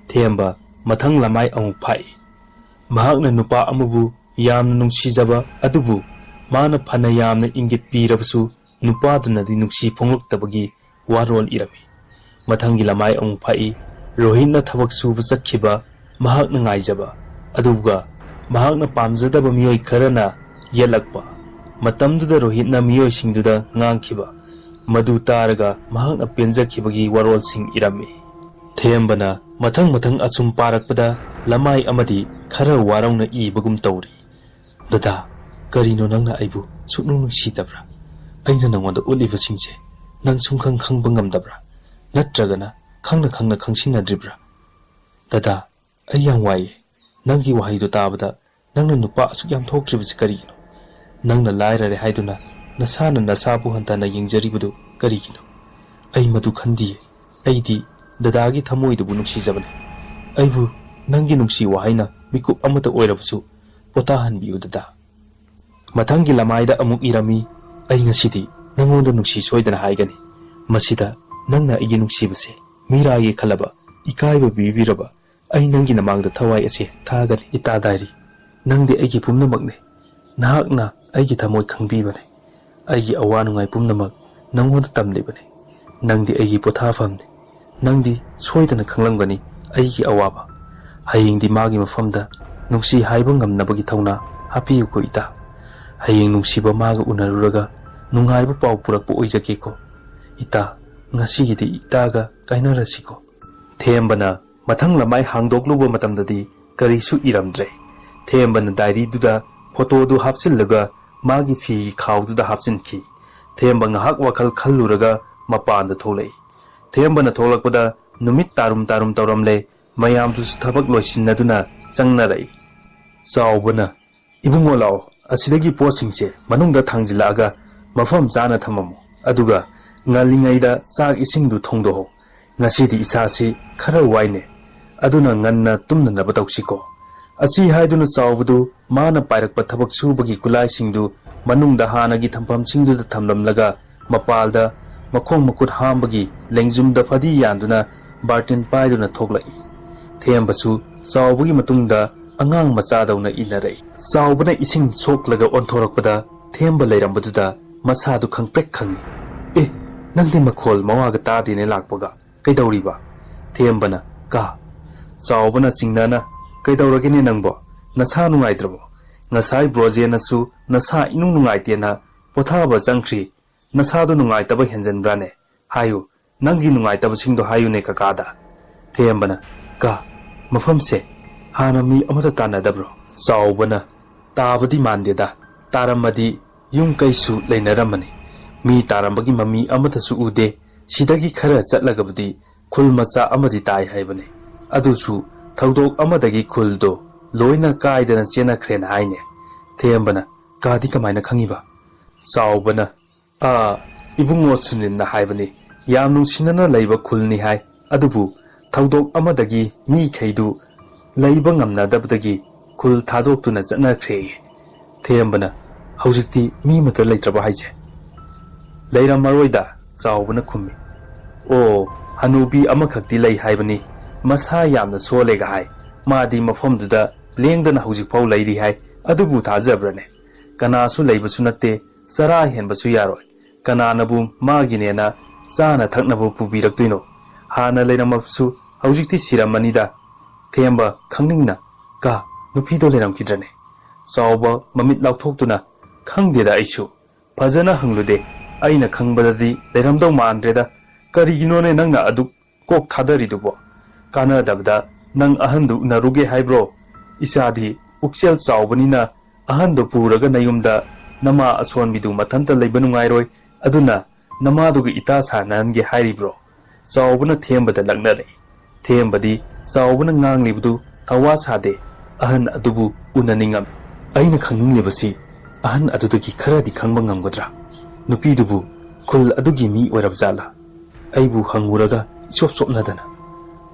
ꯊꯦꯝꯕ ꯃꯊꯪ ꯂꯃꯥꯏ ꯑꯃꯨꯛ ꯐꯥꯛꯏ꯫ ꯃꯍꯥꯛꯅ ꯅꯨꯄꯥ ꯑꯃꯕꯨ ꯌꯥꯝꯅ ꯅꯨꯡꯁꯤꯖꯕ ꯑꯗꯨꯕꯨ ꯃꯥꯅ ꯐꯅ ꯌꯥꯝꯅ ꯏꯪꯒꯤꯠ ꯄꯤꯔꯕꯁꯨ ꯅꯨꯄꯥꯗꯨꯅꯗꯤ ꯅꯨꯡꯁꯤ ꯐꯣꯡꯂꯛꯇꯕꯒꯤ ꯋꯥꯔꯣꯜ ꯏꯔꯝꯃꯤ꯫ ꯃꯊꯪꯒꯤ ꯂꯃꯥꯏ ꯑꯃꯨꯛ ꯐꯥꯛꯏ꯫ ꯔꯣꯍꯤꯠꯅ ꯊꯕꯛ ꯁꯨꯕ ꯆꯠꯈꯤꯕ ꯃꯍꯥꯛꯅ ꯉꯥꯏꯖꯕ ꯑꯗꯨꯒ ꯃꯍꯥꯛꯅ ꯄꯥꯝꯖꯗꯕ ꯃꯤꯑꯣꯏ ꯈꯔꯅ ꯌꯦꯠꯂꯛꯄ꯫ ꯃꯇꯝꯗꯨꯗ ꯔꯣꯍꯤꯠꯅ ꯃꯤꯑꯣꯏꯁꯤꯡꯗꯨꯗ ꯉꯥꯡꯈꯤꯕ ꯃꯗꯨ ꯇꯥꯔꯒ ꯃꯍꯥꯛꯅ ꯄꯦꯟꯖꯈꯤꯕꯒꯤ ꯋꯥꯔꯣꯜꯁꯤꯡ ꯏꯔꯝꯃꯤ꯫ ꯊꯦꯝꯕꯅ ꯃꯊꯪ ꯃꯊꯪ ꯑꯁꯨꯝ ꯄꯥꯔꯛꯄꯗ ꯂꯃꯥꯏ ꯑꯃꯗꯤ ꯈꯔ ꯋꯥꯔꯧꯅ ꯏꯕꯒꯨꯝ ꯇꯧꯔꯤ꯫ "ꯗꯗꯥ, ꯀꯔꯤꯅꯣ ꯅꯪꯅ ꯑꯩꯕꯨ ꯁꯨꯛꯅꯨꯡ ꯅꯨꯡꯁꯤꯗꯕ꯭ꯔꯥ? ꯑꯩꯅ ꯅꯉꯣꯟꯗ ꯎꯠꯂꯤꯕꯁꯤꯡꯁꯦ ꯅꯪ ꯁꯨꯡꯈꯪ ꯈꯪꯕ ꯉꯝꯗꯕ꯭ꯔꯥ? ꯅꯠꯇ꯭ꯔꯒꯅ ꯈꯪꯅ ꯈꯪꯅ ꯈꯪꯁꯤꯟꯅꯗ꯭ꯔꯤꯕ꯭ꯔꯥ? ꯗꯗꯥ, ꯑꯩ ꯌꯥꯝ ꯋꯥꯏꯌꯦ꯫ ꯅꯪꯒꯤ ꯋꯥꯍꯩꯗꯣ ꯇꯥꯕꯗ ꯅꯪꯅ ꯅꯨꯄꯥ ꯑꯁꯨꯛ ꯌꯥꯝ ꯊꯣꯛꯇ꯭ꯔꯤꯕꯁꯤ ꯀꯔꯤꯒꯤꯅꯣ? ꯅꯪꯅ ꯂꯥꯏꯔꯔꯦ ꯍꯥꯏꯗꯨꯅ ꯅꯁꯥꯅ ꯅꯁꯥꯕꯨ ꯍꯟꯊꯅ ꯌꯦꯡꯖꯔꯤꯕꯗꯨ ꯀꯔꯤꯒꯤꯅꯣ? ꯑꯩ ꯃꯗꯨ ꯈꯟꯗꯤꯌꯦ꯫ ꯑꯩꯗꯤ ꯗꯗꯥꯒꯤ ꯊꯃꯣꯏꯗꯨꯕꯨ ꯅꯨꯡꯁꯤꯖꯕꯅꯤ꯫ ꯑꯩꯕꯨ ꯅꯪꯒꯤ ꯅꯨꯡꯁꯤ ꯋꯥꯍꯩꯅ ꯃꯤꯀꯨꯞ ꯑꯃꯇ ꯑꯣꯏꯔꯕꯁꯨ ꯄꯣꯊꯥꯍꯟꯕꯤꯌꯨ ꯗꯗꯥ꯫" ꯃꯊꯪꯒꯤ ꯂꯃꯥꯏꯗ ꯑꯃꯨꯛ ꯏꯔꯝꯃꯤ, "ꯑꯩ ꯉꯁꯤꯗꯤ ꯅꯪꯉꯣꯟꯗ ꯅꯨꯡꯁꯤ ꯁꯣꯏꯗꯅ ꯍꯥꯏꯒꯅꯤ꯫ ꯃꯁꯤꯗ ꯅꯪꯅ ꯑꯩꯒꯤ ꯅꯨꯡꯁꯤꯕꯁꯦ ꯃꯤꯔꯥꯏꯒꯦ ꯈꯜꯂꯕ, ꯏꯀꯥꯏꯕ ꯄꯤꯕꯤꯔꯕ, ꯑꯩ ꯅꯪꯒꯤ ꯅꯃꯥꯡꯗ ꯊꯋꯥꯏ ꯑꯁꯦ ꯊꯥꯒꯅꯤ꯫ ꯏꯇꯥ ꯗꯥꯏꯔꯤ, ꯅꯪꯗꯤ ꯑꯩꯒꯤ ꯄꯨꯝꯅꯃꯛꯅꯤ꯫ ꯅꯍꯥꯛꯅ ꯑꯩꯒꯤ ꯊꯃꯣꯏ ꯈꯪꯕꯤꯕꯅꯤ꯫ ꯑꯩꯒꯤ ꯑꯋꯥ ꯅꯨꯡꯉꯥꯏ ꯄꯨꯝꯅꯃꯛ ꯅꯪꯉꯣꯟꯗ ꯇꯝꯂꯤꯕꯅꯤ꯫ ꯅꯪꯗꯤ ꯑꯩꯒꯤ ꯄꯣꯊꯥꯐꯝꯅꯤ꯫ ꯅꯪꯗꯤ ꯁꯣꯏꯗꯅ ꯈꯪꯂꯝꯒꯅꯤ ꯑꯩꯒꯤ ꯑꯋꯥꯕ꯫ ꯍꯌꯦꯡꯗꯤ ꯃꯥꯒꯤ ꯃꯐꯝꯗ ꯅꯨꯡꯁꯤ ꯍꯥꯏꯕ ꯉꯝꯅꯕꯒꯤ ꯊꯧꯅꯥ ꯍꯥꯞꯄꯤꯌꯨꯀꯣ ꯏꯇꯥ꯫ ꯍꯌꯦꯡ ꯅꯨꯡꯁꯤꯕ ꯃꯥꯒ ꯎꯅꯔꯨꯔꯒ ꯅꯨꯡꯉꯥꯏꯕ ꯄꯥꯎ ꯄꯨꯔꯛꯄ ꯑꯣꯏꯖꯒꯦꯀꯣ꯫ ꯏꯇꯥ, ꯉꯁꯤꯒꯤꯗꯤ ꯏꯇꯥꯒ ꯀꯥꯏꯅꯔꯁꯤꯀꯣ꯫" ꯊꯦꯝꯕꯅ ꯃꯊꯪ ꯂꯃꯥꯏ ꯍꯥꯡꯗꯣꯛꯂꯨꯕ ꯃꯇꯝꯗꯗꯤ ꯀꯔꯤꯁꯨ ꯏꯔꯝꯗ꯭ꯔꯦ꯫ ꯊꯦꯝꯕꯅ ꯗꯥꯏꯔꯤꯗꯨꯗ ꯐꯣꯇꯣꯗꯨ ꯍꯥꯞꯆꯤꯜꯂꯒ ꯃꯥꯒꯤ ꯐꯤꯒꯤ ꯈꯥꯎꯗꯨꯗ ꯍꯥꯞꯆꯤꯟꯈꯤ꯫ ꯊꯦꯝꯕ ꯉꯥꯏꯍꯥꯛ ꯋꯥꯈꯜ ꯈꯜꯂꯨꯔꯒ ꯃꯄꯥꯟꯗ ꯊꯣꯛꯂꯛꯏ꯫ ꯊꯦꯝꯕꯅ ꯊꯣꯛꯂꯛꯄꯗ ꯅꯨꯃꯤꯠ ꯇꯥꯔꯨꯝ ꯇꯥꯔꯨꯝ ꯇꯧꯔꯝꯂꯦ꯫ ꯃꯌꯥꯝꯗꯨꯁꯨ ꯊꯕꯛ ꯂꯣꯏꯁꯤꯟꯅꯗꯨꯅ ꯆꯪꯅꯔꯛꯏ꯫ ꯆꯥꯎꯕꯅ, "ꯏꯕꯨꯡꯉꯣ ꯂꯥꯛꯑꯣ, ꯑꯁꯤꯗꯒꯤ ꯄꯣꯠꯁꯤꯡꯁꯦ ꯃꯅꯨꯡꯗ ꯊꯥꯡꯖꯤꯜꯂꯛꯑꯒ ꯃꯐꯝ ꯆꯥꯅ ꯊꯝꯃꯝꯃꯣ꯫ ꯑꯗꯨꯒ ꯉꯜꯂꯤꯉꯩꯗ ꯆꯥꯛ ꯏꯁꯤꯡꯗꯨ ꯊꯣꯡꯗꯣꯛꯑꯣ꯫ ꯉꯁꯤꯗꯤ ꯏꯁꯥꯁꯤ ꯈꯔ ꯋꯥꯏꯅꯦ꯫ ꯑꯗꯨꯅ ꯉꯟꯅ ꯇꯨꯝꯅꯅꯕ ꯇꯧꯁꯤꯀꯣ꯫" ꯑꯁꯤ ꯍꯥꯏꯗꯨꯅ ꯆꯥꯎꯕꯗꯨ ꯃꯥꯅ ꯄꯥꯏꯔꯛꯄ ꯊꯕꯛ ꯁꯨꯕꯒꯤ ꯈꯨꯠꯂꯥꯏꯁꯤꯡꯗꯨ ꯃꯅꯨꯡꯗ ꯍꯥꯟꯅꯒꯤ ꯊꯝꯐꯝꯁꯤꯡꯗꯨꯗ ꯊꯝꯂꯝꯂꯒ ꯃꯄꯥꯜꯗ ꯃꯈꯣꯡ ꯃꯈꯨꯠ ꯍꯥꯝꯕꯒꯤ ꯂꯦꯡꯖꯨꯝꯗ ꯐꯗꯤ ꯌꯥꯟꯗꯨꯅ ꯕꯥꯔꯇꯤꯟ ꯄꯥꯏꯗꯨꯅ ꯊꯣꯛꯂꯛꯏ꯫ ꯊꯦꯝꯕꯁꯨ ꯆꯥꯎꯕꯒꯤ ꯃꯇꯨꯡꯗ ꯑꯉꯥꯡ ꯃꯆꯥꯗꯧꯅ ꯏꯟꯅꯔꯛꯏ꯫ ꯆꯥꯎꯕꯅ ꯏꯁꯤꯡ ꯁꯣꯛꯂꯒ ꯑꯣꯟꯊꯣꯔꯛꯄꯗ ꯊꯦꯝꯕ ꯂꯩꯔꯝꯕꯗꯨꯗ ꯃꯁꯥꯗꯨ ꯈꯪꯄ꯭ꯔꯦꯛ ꯈꯪꯏ꯫ "ꯑꯦ, ꯅꯪꯗꯤ ꯃꯈꯣꯜ ꯃꯋꯥꯒ ꯇꯥꯗꯦꯅꯦ ꯂꯥꯛꯄꯒ꯫ ꯀꯩꯗꯧꯔꯤꯕ?" ꯊꯦꯝꯕꯅ, "ꯀꯥ꯫" ꯆꯥꯎꯕꯅ ꯆꯤꯡꯅꯅ, "ꯀꯩꯗꯧꯔꯒꯦꯅꯦ ꯅꯪꯕꯣ? "ꯅꯁꯥ ꯅꯨꯡꯉꯥꯏꯇ꯭ꯔꯕꯣ? ꯉꯁꯥꯏ ꯕ꯭ꯔꯣꯖꯦꯟꯅꯁꯨ ꯅꯁꯥ ꯏꯅꯨꯡ ꯅꯨꯡꯉꯥꯏꯇꯦꯅ ꯄꯣꯊꯥꯕ ꯆꯪꯈ꯭ꯔꯤ꯫ ꯅꯁꯥꯗꯣ ꯅꯨꯡꯉꯥꯏꯇꯕ ꯍꯦꯟꯖꯟꯕ꯭ꯔꯥꯅꯦ? ꯍꯥꯏꯌꯨ, ꯅꯪꯒꯤ ꯅꯨꯡꯉꯥꯏꯇꯕꯁꯤꯡꯗꯣ ꯍꯥꯏꯌꯨꯅꯦ ꯀꯀꯥꯗ꯫" ꯊꯦꯝꯕꯅ, "ꯀꯥ, ꯃꯐꯝꯁꯦ ꯍꯥꯟꯅ ꯃꯤ ꯑꯃꯠꯇ ꯇꯥꯟꯅꯗꯕ꯭ꯔꯣ?" ꯆꯥꯎꯕꯅ, "ꯇꯥꯕꯗꯤ ꯃꯥꯟꯗꯦꯗ, ꯇꯥꯔꯝꯃꯗꯤ ꯌꯨꯝ ꯀꯩꯁꯨ ꯂꯩꯅꯔꯝꯃꯅꯤ꯫ ꯃꯤ ꯇꯥꯔꯝꯕꯒꯤ ꯃꯃꯤ ꯑꯃꯠꯇꯁꯨ ꯎꯗꯦ꯫ ꯁꯤꯗꯒꯤ ꯈꯔ ꯆꯠꯂꯒꯕꯨꯗꯤ ꯈꯨꯜ ꯃꯆꯥ ꯑꯃꯗꯤ ꯇꯥꯏ ꯍꯥꯏꯕꯅꯤ꯫ ꯑꯗꯨꯁꯨ ꯊꯧꯗꯣꯛ ꯑꯃꯗꯒꯤ ꯈꯨꯜꯗꯣ ꯂꯣꯏꯅ ꯀꯥꯏꯗꯅ ꯆꯦꯟꯅꯈ꯭ꯔꯦꯅ ꯍꯥꯏꯅꯦ꯫" ꯊꯦꯝꯕꯅ, "ꯀꯥꯗꯤ ꯀꯃꯥꯏꯅ ꯈꯪꯉꯤꯕ?" ꯆꯥꯎꯕꯅ, "ꯑꯥ, ꯏꯕꯨꯡꯉꯣ ꯁꯨꯅꯤꯜꯅ ꯍꯥꯏꯕꯅꯤ, ꯌꯥꯝ ꯅꯨꯡꯁꯤꯅꯅ ꯂꯩꯕ ꯈꯨꯜꯅꯤ ꯍꯥꯏ꯫ ꯑꯗꯨꯕꯨ ꯊꯧꯗꯣꯛ ꯑꯃꯗꯒꯤ ꯃꯤꯈꯩꯗꯨ ꯂꯩꯕ ꯉꯝꯅꯗꯕꯗꯒꯤ ꯈꯨꯜ ꯊꯥꯗꯣꯛꯇꯨꯅ ꯆꯠꯅꯈ꯭ꯔꯦꯌꯦ꯫" ꯊꯦꯝꯕꯅ, "ꯍꯧꯖꯤꯛꯇꯤ ꯃꯤ ꯑꯃꯠꯇ ꯂꯩꯇ꯭ꯔꯕ ꯍꯥꯏꯁꯦ?" "ꯂꯩꯔꯝꯃꯔꯣꯏꯗ," ꯆꯥꯎꯕꯅ ꯈꯨꯝꯃꯤ꯫ "ꯑꯣ, ꯍꯅꯨꯕꯤ ꯑꯃꯈꯛꯇꯤ ꯂꯩ ꯍꯥꯏꯕꯅꯤ, ꯃꯁꯥ ꯌꯥꯝꯅ ꯁꯣꯜꯂꯦꯒ ꯍꯥꯏ꯫ ꯃꯥꯗꯤ ꯃꯐꯝꯗꯨꯗ ꯂꯦꯡꯗꯅ ꯍꯧꯖꯤꯛꯐꯥꯎ ꯂꯩꯔꯤ ꯍꯥꯏ꯫ ꯑꯗꯨꯕꯨ ꯊꯥꯖꯕ꯭ꯔꯅꯦ? ꯀꯅꯥꯁꯨ ꯂꯩꯕꯁꯨ ꯅꯠꯇꯦ, ꯆꯔꯥ ꯍꯦꯟꯕꯁꯨ ꯌꯥꯔꯣꯏ꯫ ꯀꯅꯥꯅꯕꯨ ꯃꯥꯒꯤꯅꯦꯅ ꯆꯥꯅ ꯊꯛꯅꯕ ꯄꯨꯕꯤꯔꯛꯇꯣꯏꯅꯣ? ꯍꯥꯟꯅ ꯂꯩꯔꯝꯃꯕꯁꯨ ꯍꯧꯖꯤꯛꯇꯤ ꯁꯤꯔꯝꯃꯅꯤꯗ꯫" ꯊꯦꯝꯕ ꯈꯪꯅꯤꯡꯅ, "ꯀꯥ, ꯅꯨꯄꯤꯗꯣ ꯂꯩꯔꯝꯈꯤꯗ꯭ꯔꯅꯦ?" ꯆꯥꯎꯕ ꯃꯃꯤꯠ ꯂꯥꯎꯊꯣꯛꯇꯨꯅ, "ꯈꯪꯗꯦꯗ ꯑꯩꯁꯨ꯫ ꯐꯖꯅ ꯍꯪꯂꯨꯗꯦ꯫ ꯑꯩꯅ ꯈꯪꯕꯗꯗꯤ ꯂꯩꯔꯝꯗꯧ ꯃꯥꯟꯗ꯭ꯔꯦꯗ꯫ ꯀꯔꯤꯒꯤꯅꯣꯅꯦ ꯅꯪꯅ ꯑꯗꯨꯛ ꯀꯣꯛ ꯊꯥꯗꯔꯤꯗꯨꯕꯣ? ꯀꯥꯟꯅꯗꯕꯗ ꯅꯪ ꯑꯍꯟꯗꯨ ꯎꯅꯔꯨꯒꯦ ꯍꯥꯏꯕ꯭ꯔꯣ? ꯏꯆꯥꯗꯤ ꯄꯨꯛꯆꯦꯜ ꯆꯥꯎꯕꯅꯤꯅ ꯑꯍꯟꯗꯨ ꯄꯨꯔꯒ ꯅꯌꯨꯝꯗ ꯅꯃꯥ ꯑꯁꯣꯟꯕꯤꯗꯨ ꯃꯊꯟꯇ ꯂꯩꯕ ꯅꯨꯡꯉꯥꯏꯔꯣꯏ꯫ ꯑꯗꯨꯅ ꯅꯃꯥꯗꯨꯒ ꯏꯇꯥ ꯁꯥꯟꯅꯍꯟꯒꯦ ꯍꯥꯏꯔꯤꯕ꯭ꯔꯣ?" ꯆꯥꯎꯕꯅ ꯊꯦꯝꯕꯗ ꯂꯛꯅꯔꯛꯏ꯫ ꯊꯦꯝꯕꯗꯤ ꯆꯥꯎꯕꯅ ꯉꯥꯡꯂꯤꯕꯗꯨ ꯊꯋꯥ ꯁꯥꯗꯦ꯫ ꯑꯍꯟ ꯑꯗꯨꯕꯨ ꯎꯅꯅꯤꯡꯉꯝꯃꯤ꯫ "ꯑꯩꯅ ꯈꯪꯅꯤꯡꯂꯤꯕꯁꯤ ꯑꯍꯟ ꯑꯗꯨꯗꯒꯤ ꯈꯔꯗꯤ ꯈꯪꯕ ꯉꯝꯒꯗ꯭ꯔꯥ? ꯅꯨꯄꯤꯗꯨꯕꯨ ꯈꯨꯜ ꯑꯗꯨꯒꯤ ꯃꯤ ꯑꯣꯏꯔꯕ ꯖꯥꯠꯂꯥ? ꯑꯩꯕꯨ ꯍꯪꯉꯨꯔꯒ ꯏꯆꯣꯞ ꯆꯣꯞꯅꯗꯅ꯫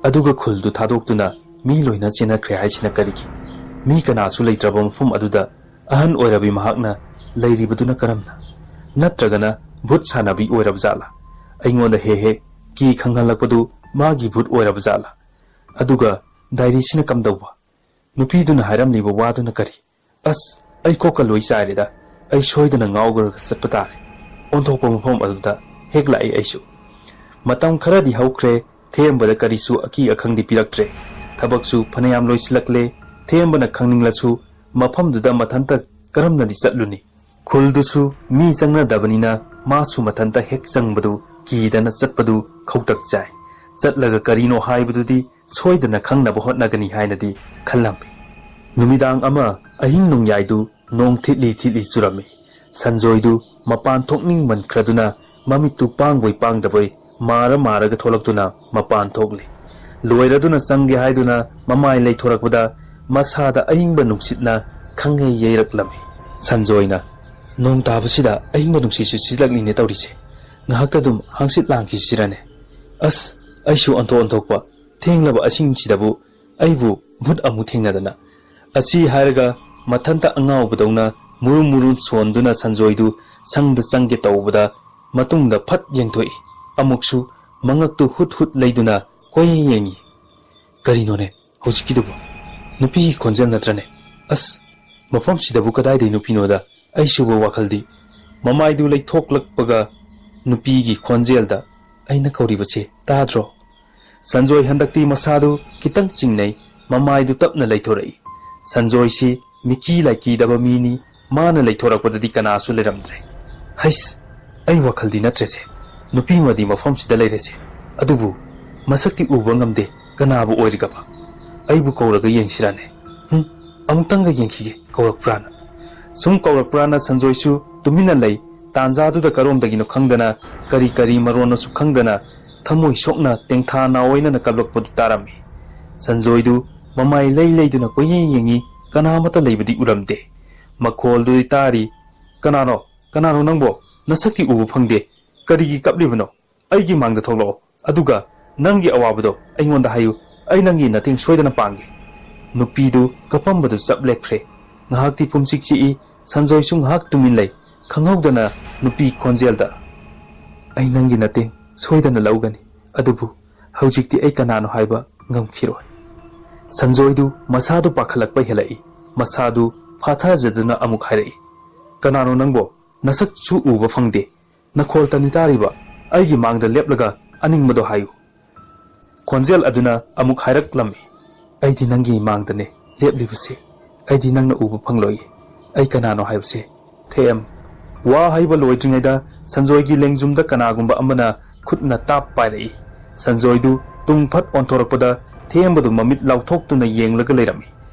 ꯑꯗꯨꯒ ꯈꯨꯜꯗꯨ ꯊꯥꯗꯣꯛꯇꯨꯅ ꯃꯤ ꯂꯣꯏꯅ ꯆꯦꯟꯅꯈ꯭ꯔꯦ ꯍꯥꯏꯁꯤꯅ ꯀꯔꯤꯒꯤ? ꯃꯤ ꯀꯅꯥꯁꯨ ꯂꯩꯇ꯭ꯔꯕ ꯃꯐꯝ ꯑꯗꯨꯗ ꯑꯍꯟ ꯑꯣꯏꯔꯕꯤ ꯃꯍꯥꯛꯅ ꯂꯩꯔꯤꯕꯗꯨꯅ ꯀꯔꯝꯅ? ꯅꯠꯇ꯭ꯔꯒꯅ ꯚꯨꯠ ꯁꯥꯟꯅꯕꯤ ꯑꯣꯏꯔꯕ ꯖꯥꯠꯂꯥ? ꯑꯩꯉꯣꯟꯗ ꯍꯦꯛ ꯍꯦꯛ ꯀꯤ ꯈꯪꯍꯜꯂꯛꯄꯗꯨ ꯃꯥꯒꯤ ꯚꯨꯠ ꯑꯣꯏꯔꯕ ꯖꯥꯠꯂꯥ? ꯑꯗꯨꯒ ꯗꯥꯏꯔꯤꯁꯤꯅ ꯀꯝꯗꯧꯕ? ꯅꯨꯄꯤꯗꯨꯅ ꯍꯥꯏꯔꯝꯂꯤꯕ ꯋꯥꯗꯨꯅ ꯀꯔꯤ? ꯑꯁ, ꯑꯩ ꯀꯣꯛꯀ ꯂꯣꯏ ꯆꯥꯏꯔꯦꯗ꯫ ꯑꯩ ꯁꯣꯏꯗꯅ ꯉꯥꯎꯈ꯭ꯔꯒ ꯆꯠꯄ ꯇꯥꯔꯦ꯫ ꯑꯣꯟꯊꯣꯛꯄ ꯃꯐꯝ ꯑꯗꯨꯗ ꯍꯦꯛ ꯂꯥꯛꯏ ꯑꯩꯁꯨ꯫" ꯃꯇꯝ ꯈꯔꯗꯤ ꯍꯧꯈ꯭ꯔꯦ꯫ ꯊꯦꯝꯕꯗ ꯀꯔꯤꯁꯨ ꯑꯀꯤ ꯑꯈꯪꯗꯤ ꯄꯤꯔꯛꯇ꯭ꯔꯦ꯫ ꯊꯕꯛꯁꯨ ꯐꯅꯌꯥꯝ ꯂꯣꯏꯁꯤꯜꯂꯛꯂꯦ꯫ ꯊꯦꯝꯕꯅ ꯈꯪꯅꯤꯡꯂꯁꯨ ꯃꯐꯝꯗꯨꯗ ꯃꯊꯟꯇ ꯀꯔꯝꯅꯗꯤ ꯆꯠꯂꯨꯅꯤ? ꯈꯨꯜꯗꯨꯁꯨ ꯃꯤ ꯆꯪꯅꯗꯕꯅꯤꯅ ꯃꯥꯁꯨ ꯃꯊꯟꯇ ꯍꯦꯛ ꯆꯪꯕꯗꯨ ꯀꯤꯗꯅ ꯆꯠꯄꯗꯨ ꯈꯧꯇꯛ ꯆꯥꯏ꯫ ꯆꯠꯂꯒ ꯀꯔꯤꯅꯣ ꯍꯥꯏꯕꯗꯨꯗꯤ ꯁꯣꯏꯗꯅ ꯈꯪꯅꯕ ꯍꯣꯠꯅꯒꯅꯤ ꯍꯥꯏꯅꯗꯤ ꯈꯜꯂꯝꯃꯤ꯫ ꯅꯨꯃꯤꯗꯥꯡ ꯑꯃ ꯑꯍꯤꯡ ꯅꯣꯡꯌꯥꯏꯗꯨ ꯅꯣꯡ ꯊꯤꯠꯂꯤ ꯊꯤꯠꯂꯤ ꯆꯨꯔꯝꯃꯤ꯫ ꯁꯟꯖꯣꯏꯗꯨ ꯃꯄꯥꯟ ꯊꯣꯛꯅꯤꯡꯃꯟꯈ꯭ꯔꯗꯨꯅ ꯃꯃꯤꯠꯇꯨ ꯄꯥꯡꯕꯣꯏ ꯄꯥꯡꯗꯕꯣꯏ ꯃꯥꯔ ꯃꯥꯔꯒ ꯊꯣꯛꯂꯛꯇꯨꯅ ꯃꯄꯥꯟ ꯊꯣꯛꯂꯤ꯫ ꯂꯣꯏꯔꯗꯨꯅ ꯆꯪꯒꯦ ꯍꯥꯏꯗꯨꯅ ꯃꯃꯥꯏ ꯂꯩꯊꯣꯔꯛꯄꯗ ꯃꯁꯥꯗ ꯑꯏꯪꯕ ꯅꯨꯡꯁꯤꯠꯅ ꯈꯪꯍꯩ ꯌꯩꯔꯛꯂꯝꯃꯤ꯫ ꯁꯟꯖꯣꯏꯅ, "ꯅꯣꯡ ꯇꯥꯕꯁꯤꯗ ꯑꯏꯪꯕ ꯅꯨꯡꯁꯤꯠꯁꯨ ꯁꯤꯠꯂꯛꯂꯤꯅꯦ ꯇꯧꯔꯤꯁꯦ꯫ ꯉꯥꯏꯍꯥꯛꯇ ꯑꯗꯨꯝ ꯍꯪꯆꯤꯠ ꯂꯥꯡꯈꯤꯁꯤꯔꯅꯦ? ꯑꯁ, ꯑꯩꯁꯨ ꯑꯣꯟꯊꯣꯛ ꯑꯣꯟꯊꯣꯛꯄ ꯊꯦꯡꯂꯕ ꯑꯁꯤꯡꯁꯤꯗꯕꯨ ꯑꯩꯕꯨ ꯚꯨꯠ ꯑꯃꯨꯛ ꯊꯦꯡꯅꯗꯅ"꯫ ꯑꯁꯤ ꯍꯥꯏꯔꯒ ꯃꯊꯟꯇ ꯑꯉꯥꯎꯕꯗꯧꯅ ꯃꯨꯔꯨ ꯃꯨꯔꯨ ꯁꯣꯟꯗꯨꯅ ꯁꯟꯖꯣꯏꯗꯨ ꯁꯪꯗ ꯆꯪꯒꯦ ꯇꯧꯕꯗ ꯃꯇꯨꯡꯗ ꯐꯠ ꯌꯦꯡꯊꯣꯛꯏ꯫ ꯑꯃꯨꯛꯁꯨ ꯃꯉꯛꯇꯨ ꯍꯨꯠ ꯍꯨꯠ ꯂꯩꯗꯨꯅ ꯀꯣꯏꯌꯦꯡ ꯌꯦꯡꯉꯤ꯫ "ꯀꯔꯤꯅꯣꯅꯦ ꯍꯧꯖꯤꯛꯀꯤꯗꯨꯕꯨ? ꯅꯨꯄꯤꯒꯤ ꯈꯣꯟꯖꯦꯜ ꯅꯠꯇ꯭ꯔꯅꯦ? ꯑꯁ, ꯃꯐꯝꯁꯤꯗꯕꯨ ꯀꯗꯥꯏꯗꯩ ꯅꯨꯄꯤꯅꯣꯗ?" ꯑꯩꯁꯨꯕ ꯋꯥꯈꯜꯗꯤ꯫ ꯃꯃꯥꯏꯗꯨ ꯂꯩꯊꯣꯛꯂꯛꯄꯒ ꯅꯨꯄꯤꯒꯤ ꯈꯣꯟꯖꯦꯜꯗ, "ꯑꯩꯅ ꯀꯧꯔꯤꯕꯁꯦ ꯇꯥꯗ꯭ꯔꯣ?" ꯁꯟꯖꯣꯏ ꯍꯟꯗꯛꯇꯤ ꯃꯁꯥꯗꯨ ꯈꯤꯇꯪ ꯆꯤꯡꯅꯩ, ꯃꯃꯥꯏꯗꯨ ꯇꯞꯅ ꯂꯩꯊꯣꯔꯛꯏ꯫ ꯁꯟꯖꯣꯏꯁꯤ ꯃꯤꯀꯤ ꯂꯥꯏꯀꯤꯗꯕ ꯃꯤꯅꯤ, ꯃꯥꯅ ꯂꯩꯊꯣꯔꯛꯄꯗꯗꯤ ꯀꯅꯥꯁꯨ ꯂꯩꯔꯝꯗ꯭ꯔꯦ꯫ "ꯍꯩꯁ, ꯑꯩ ꯋꯥꯈꯜꯗꯤ ꯅꯠꯇ꯭ꯔꯦꯁꯦ, ꯅꯨꯄꯤ ꯑꯃꯗꯤ ꯃꯐꯝꯁꯤꯗ ꯂꯩꯔꯦꯁꯦ, ꯑꯗꯨꯕꯨ ꯃꯁꯛꯇꯤ ꯎꯕ ꯉꯝꯗꯦ, ꯀꯅꯥꯕꯨ ꯑꯣꯏꯔꯤꯒꯕ? ꯑꯩꯕꯨ ꯀꯧꯔꯒ ꯌꯦꯡꯁꯤꯔꯥꯅꯦ? ꯍꯨꯝ, ꯑꯃꯨꯛꯇꯪꯒ ꯌꯦꯡꯈꯤꯒꯦ, ꯀꯧꯔꯛꯄ꯭ꯔꯥꯅ"꯫ ꯁꯨꯝ ꯀꯧꯔꯛꯄ꯭ꯔꯥꯅ ꯁꯟꯖꯣꯏꯁꯨ ꯇꯨꯃꯤꯟꯅ ꯂꯩ꯫ ꯇꯥꯟꯖꯥꯗꯨꯗ ꯀꯔꯣꯝꯗꯒꯤꯅꯣ ꯈꯪꯗꯅ, ꯀꯔꯤ ꯀꯔꯤ ꯃꯔꯣꯟꯅꯣꯁꯨ ꯈꯪꯗꯅ, ꯊꯃꯣꯏ ꯁꯣꯛꯅ ꯇꯦꯡꯊꯥ ꯅꯥꯑꯣꯏꯅꯅ ꯀꯞꯂꯛꯄꯗꯨ ꯇꯥꯔꯝꯃꯤ꯫ ꯁꯟꯖꯣꯏꯗꯨ ꯃꯃꯥꯏ ꯂꯩ ꯂꯩꯗꯨꯅ ꯀꯣꯏꯌꯦꯡ ꯌꯦꯡꯉꯤ, ꯀꯅꯥ ꯑꯃꯠꯇ ꯂꯩꯕꯗꯤ ꯎꯔꯝꯗꯦ꯫ ꯃꯈꯣꯜꯗꯨꯗꯤ ꯇꯥꯔꯤ, "ꯀꯅꯥꯅꯣ? ꯀꯅꯥꯅꯣ ꯅꯪꯕꯣ? ꯅꯁꯛꯇꯤ ꯎꯕ ꯐꯪꯗꯦ꯫ ꯀꯔꯤꯒꯤ ꯀꯞꯂꯤꯕꯅꯣ? ꯑꯩꯒꯤ ꯃꯥꯡꯗ ꯊꯣꯛꯂꯛꯑꯣ꯫ ꯑꯗꯨꯒ ꯅꯪꯒꯤ ꯑꯋꯥꯕꯗꯣ ꯑꯩꯉꯣꯟꯗ ꯍꯥꯏꯌꯨ꯫ ꯑꯩ ꯅꯪꯒꯤ ꯅꯇꯦꯡ ꯁꯣꯏꯗꯅ ꯄꯥꯡꯒꯦ"꯫ ꯅꯨꯄꯤꯗꯨ ꯀꯞꯄꯝꯕꯗꯨ ꯆꯞ ꯂꯦꯞꯈ꯭ꯔꯦ꯫ ꯉꯥꯏꯍꯥꯛꯇꯤ ꯄꯨꯝꯆꯤꯛ ꯆꯤꯛꯏ꯫ ꯁꯟꯖꯣꯏꯁꯨ ꯉꯥꯏꯍꯥꯛ ꯇꯨꯃꯤꯟ ꯂꯩ꯫ ꯈꯪꯍꯧꯗꯅ ꯅꯨꯄꯤ ꯈꯣꯟꯖꯦꯜꯗ, "ꯑꯩ ꯅꯪꯒꯤ ꯅꯇꯦꯡ ꯁꯣꯏꯗꯅ ꯂꯧꯒꯅꯤ, ꯑꯗꯨꯕꯨ ꯍꯧꯖꯤꯛꯇꯤ ꯑꯩ ꯀꯅꯥꯅꯣ ꯍꯥꯏꯕ ꯉꯝꯈꯤꯔꯣꯏ"꯫ ꯁꯟꯖꯣꯏꯗꯨ ꯃꯁꯥꯗꯨ ꯄꯥꯈꯠꯂꯛꯄ ꯍꯦꯜꯂꯛꯏ꯫ ꯃꯁꯥꯗꯨ ꯐꯥꯊꯖꯗꯨꯅ ꯑꯃꯨꯛ ꯍꯥꯏꯔꯛꯏ, "ꯀꯅꯥꯅꯣ ꯅꯪꯕꯣ? ꯅꯁꯛꯁꯨ ꯎꯕ ꯐꯪꯗꯦ꯫ ꯅꯈꯣꯜꯇꯅꯤ ꯇꯥꯔꯤꯕ꯫ ꯑꯩꯒꯤ ꯃꯥꯡꯗ ꯂꯦꯞꯂꯒ ꯑꯅꯤꯡꯕꯗꯣ ꯍꯥꯏꯌꯨ"꯫ ꯈꯣꯟꯖꯦꯜ ꯑꯗꯨꯅ ꯑꯃꯨꯛ ꯍꯥꯏꯔꯛꯂꯝꯃꯤ, "ꯑꯩꯗꯤ ꯅꯪꯒꯤ ꯃꯥꯡꯗꯅꯦ, ꯂꯦꯞꯂꯤꯕꯁꯦ꯫ ꯑꯩꯗꯤ ꯅꯪꯅ ꯎꯕ ꯐꯪꯂꯣꯏ꯫ ꯑꯩ ꯀꯅꯥꯅꯣ ꯍꯥꯏꯕꯁꯦ꯫ ꯊꯦꯝ꯫ ꯋꯥ ꯍꯥꯏꯕ ꯂꯣꯏꯗ꯭ꯔꯤꯉꯩꯗ ꯁꯟꯖꯣꯏꯒꯤ ꯂꯦꯡꯖꯨꯝꯗ ꯀꯅꯥꯒꯨꯝꯕ ꯑꯃꯅ ꯈꯨꯠꯅ ꯇꯥꯞ ꯄꯥꯏꯔꯛꯏ꯫ ꯁꯟꯖꯣꯏꯗꯨ ꯇꯨꯡ ꯐꯠ ꯑꯣꯟꯊꯣꯔꯛꯄꯗ ꯊꯦꯝꯕꯗꯨ ꯃꯃꯤꯠ ꯂꯥꯎꯊꯣꯛꯇꯨꯅ ꯌꯦꯡꯂꯒ ꯂꯩꯔꯝꯃꯤ꯫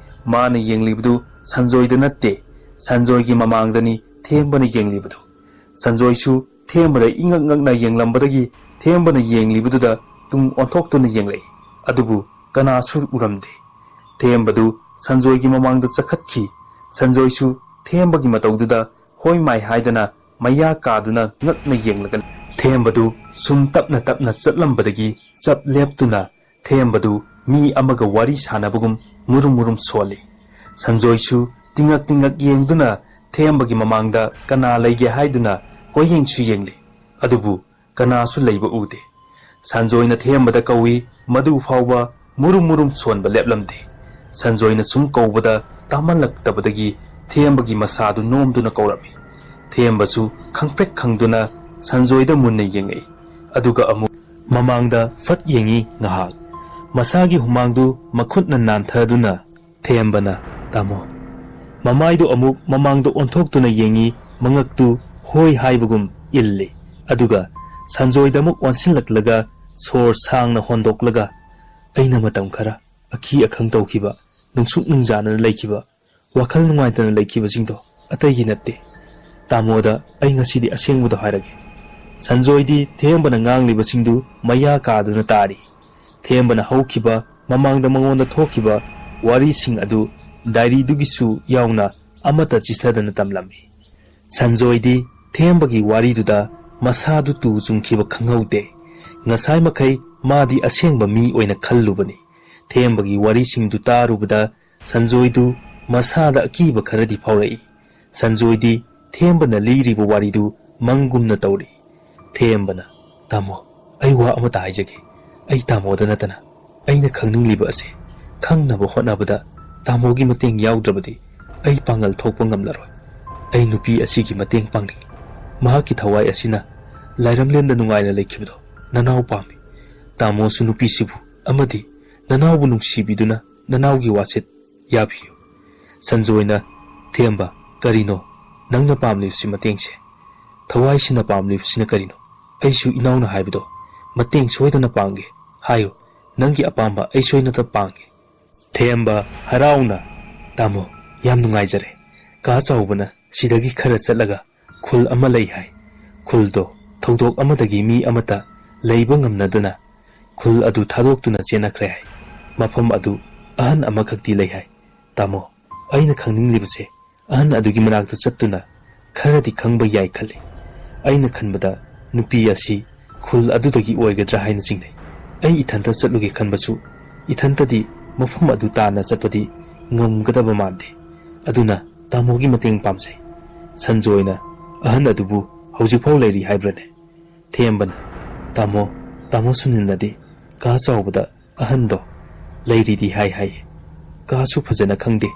ꯃꯥꯅ ꯌꯦꯡꯂꯤꯕꯗꯨ ꯁꯟꯖꯣꯏꯗ ꯅꯠꯇꯦ, ꯁꯟꯖꯣꯏꯒꯤ ꯃꯃꯥꯡꯗꯅꯤ ꯊꯦꯝꯕꯅ ꯌꯦꯡꯂꯤꯕꯗꯨ꯫ ꯁꯟꯖꯣꯏꯁꯨ ꯊꯦꯝꯕꯗ ꯏꯉꯛ ꯉꯛꯅ ꯌꯦꯡꯂꯝꯕꯗꯒꯤ ꯊꯦꯝꯕꯅ ꯌꯦꯡꯂꯤꯕꯗꯨꯗ ꯇꯨꯡ ꯑꯣꯟꯊꯣꯛꯇꯨꯅ ꯌꯦꯡꯂꯛꯏ꯫ ꯑꯗꯨꯕꯨ ꯀꯅꯥꯁꯨ ꯎꯔꯝꯗꯦ꯫ ꯊꯦꯝꯕꯗꯨ ꯁꯟꯖꯣꯏꯒꯤ ꯃꯃꯥꯡꯗ ꯆꯈꯠꯈꯤ꯫ ꯁꯟꯖꯣꯏꯁꯨ ꯊꯦꯝꯕꯒꯤ ꯃꯇꯧꯗꯨꯗ ꯍꯣꯏ ꯃꯥꯏ ꯍꯥꯏꯗꯅ ꯃꯌꯥ ꯀꯥꯗꯨꯅ ꯉꯛꯅ ꯌꯦꯡꯂꯒ ꯂꯩ꯫ ꯊꯦꯝꯕꯗꯨ ꯁꯨꯝ ꯇꯞꯅ ꯇꯞꯅ ꯆꯠꯂꯝꯕꯗꯒꯤ ꯆꯞ ꯂꯦꯞꯇꯨꯅ ꯊꯦꯝꯕꯗꯨ ꯃꯤ ꯑꯃꯒ ꯋꯥꯔꯤ ꯁꯥꯟꯅꯕꯒꯨꯝ ꯃꯨꯔꯨꯝ ꯃꯨꯔꯨꯝ ꯁꯣꯜꯂꯤ꯫ ꯁꯟꯖꯣꯏꯁꯨ ꯇꯤꯉꯛ ꯇꯤꯉꯛ ꯌꯦꯡꯗꯨꯅ ꯊꯦꯝꯕꯒꯤ ꯃꯃꯥꯡꯗ ꯀꯅꯥ ꯂꯩꯒꯦ ꯍꯥꯏꯗꯨꯅ ꯀꯣꯏꯌꯦꯡꯁꯨ ꯌꯦꯡꯂꯤ꯫ ꯑꯗꯨꯕꯨ ꯀꯅꯥꯁꯨ ꯂꯩꯕ ꯎꯗꯦ꯫ ꯁꯟꯖꯣꯏꯅ ꯊꯦꯝꯕꯗ ꯀꯧꯏ, ꯃꯗꯨ ꯐꯥꯎꯕ ꯃꯨꯔꯨꯝ ꯃꯨꯔꯨꯝ ꯁꯣꯟꯕ ꯂꯦꯞꯂꯝꯗꯦ꯫ ꯁꯟꯖꯣꯏꯅ ꯁꯨꯝ ꯀꯧꯕꯗ ꯇꯥꯃꯜꯂꯛꯇꯕꯗꯒꯤ ꯊꯦꯝꯕꯒꯤ ꯃꯁꯥꯗꯨ ꯅꯣꯝꯗꯨꯅ ꯀꯧꯔꯝꯃꯤ꯫ ꯊꯦꯝꯕꯁꯨ ꯈꯪꯄ꯭ꯔꯦꯛ ꯈꯪꯗꯨꯅ ꯁꯟꯖꯣꯏꯗ ꯃꯨꯟꯅ ꯌꯦꯡꯉꯛꯏ꯫ ꯑꯗꯨꯒ ꯑꯃꯨꯛ ꯃꯃꯥꯡꯗ ꯐꯠ ꯌꯦꯡꯉꯤ ꯉꯥꯏꯍꯥꯛ꯫ ꯃꯁꯥꯒꯤ ꯍꯨꯃꯥꯡꯗꯨ ꯃꯈꯨꯠꯅ ꯅꯥꯟꯊꯗꯨꯅ ꯊꯦꯝꯕꯅ, "ꯇꯥꯃꯣ"꯫ ꯃꯃꯥꯏꯗꯨ ꯑꯃꯨꯛ ꯃꯃꯥꯡꯗ ꯑꯣꯟꯊꯣꯛꯇꯨꯅ ꯌꯦꯡꯉꯤ, ꯃꯉꯛꯇꯨ ꯍꯣꯏ ꯍꯥꯏꯕꯒꯨꯝ ꯏꯜꯂꯤ꯫ ꯑꯗꯨꯒ ꯁꯟꯖꯣꯏꯗ ꯑꯃꯨꯛ ꯑꯣꯟꯁꯤꯜꯂꯛꯂꯒ ꯁꯣꯔ ꯁꯥꯡꯅ ꯍꯣꯟꯗꯣꯛꯂꯒ, "ꯑꯩꯅ ꯃꯇꯝ ꯈꯔ ꯑꯈꯤ ꯑꯈꯪ ꯇꯧꯈꯤꯕ, ꯅꯨꯡꯁꯨꯛ ꯅꯨꯡꯖꯥꯅꯅ ꯂꯩꯈꯤꯕ, ꯋꯥꯈꯜ ꯅꯨꯡꯉꯥꯏꯇꯅ ꯂꯩꯈꯤꯕꯁꯤꯡꯗꯣ ꯑꯇꯩꯒꯤ ꯅꯠꯇꯦ꯫ ꯇꯥꯃꯣꯗ ꯑꯩ ꯉꯁꯤꯗꯤ ꯑꯁꯦꯡꯕꯗꯣ ꯍꯥꯏꯔꯒꯦ"꯫ ꯁꯟꯖꯣꯏꯗꯤ ꯊꯦꯝꯕꯅ ꯉꯥꯡꯂꯤꯕꯁꯤꯡꯗꯨ ꯃꯌꯥ ꯀꯥꯗꯨꯅ ꯇꯥꯔꯤ꯫ ꯊꯦꯝꯕꯅ ꯍꯧꯈꯤꯕ, ꯃꯃꯥꯡꯗ ꯃꯉꯣꯟꯗ ꯊꯣꯛꯈꯤꯕ ꯋꯥꯔꯤꯁꯤꯡ ꯑꯗꯨ ꯗꯥꯏꯔꯤꯗꯨꯒꯤꯁꯨ ꯌꯥꯎꯅ ꯑꯃꯠꯇ ꯆꯤꯊꯗꯅ ꯇꯝꯂꯝꯃꯤ꯫ ꯁꯟꯖꯣꯏꯗꯤ ꯊꯦꯝꯕꯒꯤ ꯋꯥꯔꯤꯗꯨꯗ ꯃꯁꯥꯗꯨ ꯇꯨ ꯆꯨꯡꯈꯤꯕ ꯈꯪꯍꯧꯗꯦ꯫ ꯉꯁꯥꯏ ꯃꯈꯩ ꯃꯥꯗꯤ ꯑꯁꯦꯡꯕ ꯃꯤ ꯑꯣꯏꯅ ꯈꯜꯂꯨꯕꯅꯤ꯫ ꯊꯦꯝꯕꯒꯤ ꯋꯥꯔꯤꯁꯤꯡꯗꯨ ꯇꯥꯔꯨꯕꯗ ꯁꯟꯖꯣꯏꯗꯨ ꯃꯁꯥꯗ ꯑꯀꯤꯕ ꯈꯔꯗꯤ ꯐꯥꯎꯔꯛꯏ꯫ ꯁꯟꯖꯣꯏꯗꯤ ꯊꯦꯝꯕꯅ ꯂꯤꯔꯤꯕ ꯋꯥꯔꯤꯗꯨ ꯃꯪꯒꯨꯝꯅ ꯇꯧꯔꯤ꯫ ꯊꯦꯝꯕꯅ, "ꯇꯥꯃꯣ, ꯑꯩ ꯋꯥ ꯑꯃꯇ ꯍꯥꯏꯖꯒꯦ꯫ ꯑꯩ ꯇꯥꯃꯣꯗ ꯅꯠꯇꯅ ꯑꯩꯅ ꯈꯪꯅꯤꯡꯂꯤꯕ ꯑꯁꯦ ꯈꯪꯅꯕ ꯍꯣꯠꯅꯕꯗ ꯇꯥꯃꯣꯒꯤ ꯃꯇꯦꯡ ꯌꯥꯎꯗ꯭ꯔꯕꯗꯤ ꯑꯩ ꯄꯥꯡꯒꯜ ꯊꯣꯛꯄ ꯉꯝꯂꯔꯣꯏ꯫ ꯑꯩ ꯅꯨꯄꯤ ꯑꯁꯤꯒꯤ ꯃꯇꯦꯡ ꯄꯥꯡꯅꯤꯡꯏ꯫ ꯃꯍꯥꯛꯀꯤ ꯊꯋꯥꯏ ꯑꯁꯤꯅ ꯂꯥꯏꯔꯝꯂꯦꯟꯗ ꯅꯨꯡꯉꯥꯏꯅ ꯂꯩꯈꯤꯕꯗꯣ ꯅꯅꯥꯎ ꯄꯥꯝꯃꯤ꯫ ꯇꯥꯃꯣꯁꯨ ꯅꯨꯄꯤꯁꯤꯕꯨ ꯑꯃꯗꯤ ꯅꯅꯥꯎꯕꯨ ꯅꯨꯡꯁꯤꯕꯤꯗꯨꯅ ꯅꯅꯥꯎꯒꯤ ꯋꯥꯁꯦꯠ ꯌꯥꯕꯤꯌꯨ꯫ ꯁꯟꯖꯣꯏꯅ, "ꯊꯦꯝꯕ, ꯀꯔꯤꯅꯣ ꯅꯪꯅ ꯄꯥꯝꯂꯤꯕꯁꯤ ꯃꯇꯦꯡꯁꯦ? ꯊꯋꯥꯏꯁꯤꯅ ꯄꯥꯝꯂꯤꯕꯁꯤꯅ ꯀꯔꯤꯅꯣ? ꯑꯩꯁꯨ ꯏꯅꯥꯎꯅ ꯍꯥꯏꯕꯗꯣ ꯃꯇꯦꯡ ꯁꯣꯏꯗꯅ ꯄꯥꯡꯒꯦ꯫ ꯍꯥꯏꯌꯨ, ꯅꯪꯒꯤ ꯑꯄꯥꯝꯕ ꯑꯩ ꯁꯣꯏꯗꯅ ꯄꯥꯡꯒꯦ꯫" ꯊꯦꯝꯕ ꯍꯔꯥꯎꯅ, "ꯇꯥꯃꯣ, ꯌꯥꯝ ꯅꯨꯡꯉꯥꯏꯖꯔꯦ꯫ ꯀꯥ ꯆꯥꯎꯕꯅ ꯁꯤꯗꯒꯤ ꯈꯔ ꯆꯠꯂꯒ ꯈꯨꯜ ꯑꯃ ꯂꯩ ꯍꯥꯏ꯫ ꯈꯨꯜꯗꯣ ꯊꯧꯗꯣꯛ ꯑꯃꯗꯒꯤ ꯃꯤ ꯑꯃꯠꯇ ꯂꯩꯕ ꯉꯝꯅꯗꯅ ꯈꯨꯜ ꯑꯗꯨ ꯊꯥꯗꯣꯛꯇꯨꯅ ꯆꯦꯟꯅꯈ꯭ꯔꯦ ꯍꯥꯏ꯫ ꯃꯐꯝ ꯑꯗꯨ ꯑꯍꯟ ꯑꯃꯈꯛꯇꯤ ꯂꯩ ꯍꯥꯏ꯫ ꯇꯥꯃꯣ, ꯑꯩꯅ ꯈꯪꯅꯤꯡꯂꯤꯕꯁꯦ ꯑꯍꯟ ꯑꯗꯨꯒꯤ ꯃꯅꯥꯛꯇ ꯆꯠꯇꯨꯅ ꯈꯔꯗꯤ ꯈꯪꯕ ꯌꯥꯏ ꯈꯜꯂꯤ꯫ ꯑꯩꯅ ꯈꯟꯕꯗ ꯅꯨꯄꯤ ꯑꯁꯤ ꯈꯨꯜ ꯑꯗꯨꯗꯒꯤ ꯑꯣꯏꯒꯗ꯭ꯔꯥ ꯍꯥꯏꯅ ꯆꯤꯡꯅꯩ꯫ ꯑꯩ ꯏꯊꯟꯇ ꯆꯠꯂꯨꯒꯦ ꯈꯟꯕꯁꯨ ꯏꯊꯟꯇꯗꯤ ꯃꯐꯝ ꯑꯗꯨ ꯇꯥꯟꯅ ꯆꯠꯄꯗꯤ ꯉꯝꯒꯗꯕ ꯃꯥꯟꯗꯦ꯫ ꯑꯗꯨꯅ ꯇꯥꯃꯣꯒꯤ ꯃꯇꯦꯡ ꯄꯥꯝꯖꯩ꯫" ꯁꯟꯖꯣꯏꯅ ꯑꯍꯟ ꯑꯗꯨꯕꯨ ꯍꯧꯖꯤꯛꯐꯥꯎ ꯂꯩꯔꯤ ꯍꯥꯏꯕ꯭ꯔꯅꯦ? ꯊꯦꯝꯕꯅ, "ꯇꯥꯃꯣ, ꯇꯥꯃꯣ ꯁꯨꯅꯤꯜꯅꯗꯤ ꯀꯥ ꯆꯥꯎꯕꯗ ꯑꯍꯟꯗꯣ ꯂꯩꯔꯤꯗꯤ ꯍꯥꯏ ꯍꯥꯏꯌꯦ꯫ ꯀꯥꯁꯨ ꯐꯖꯅ ꯈꯪꯗꯦ,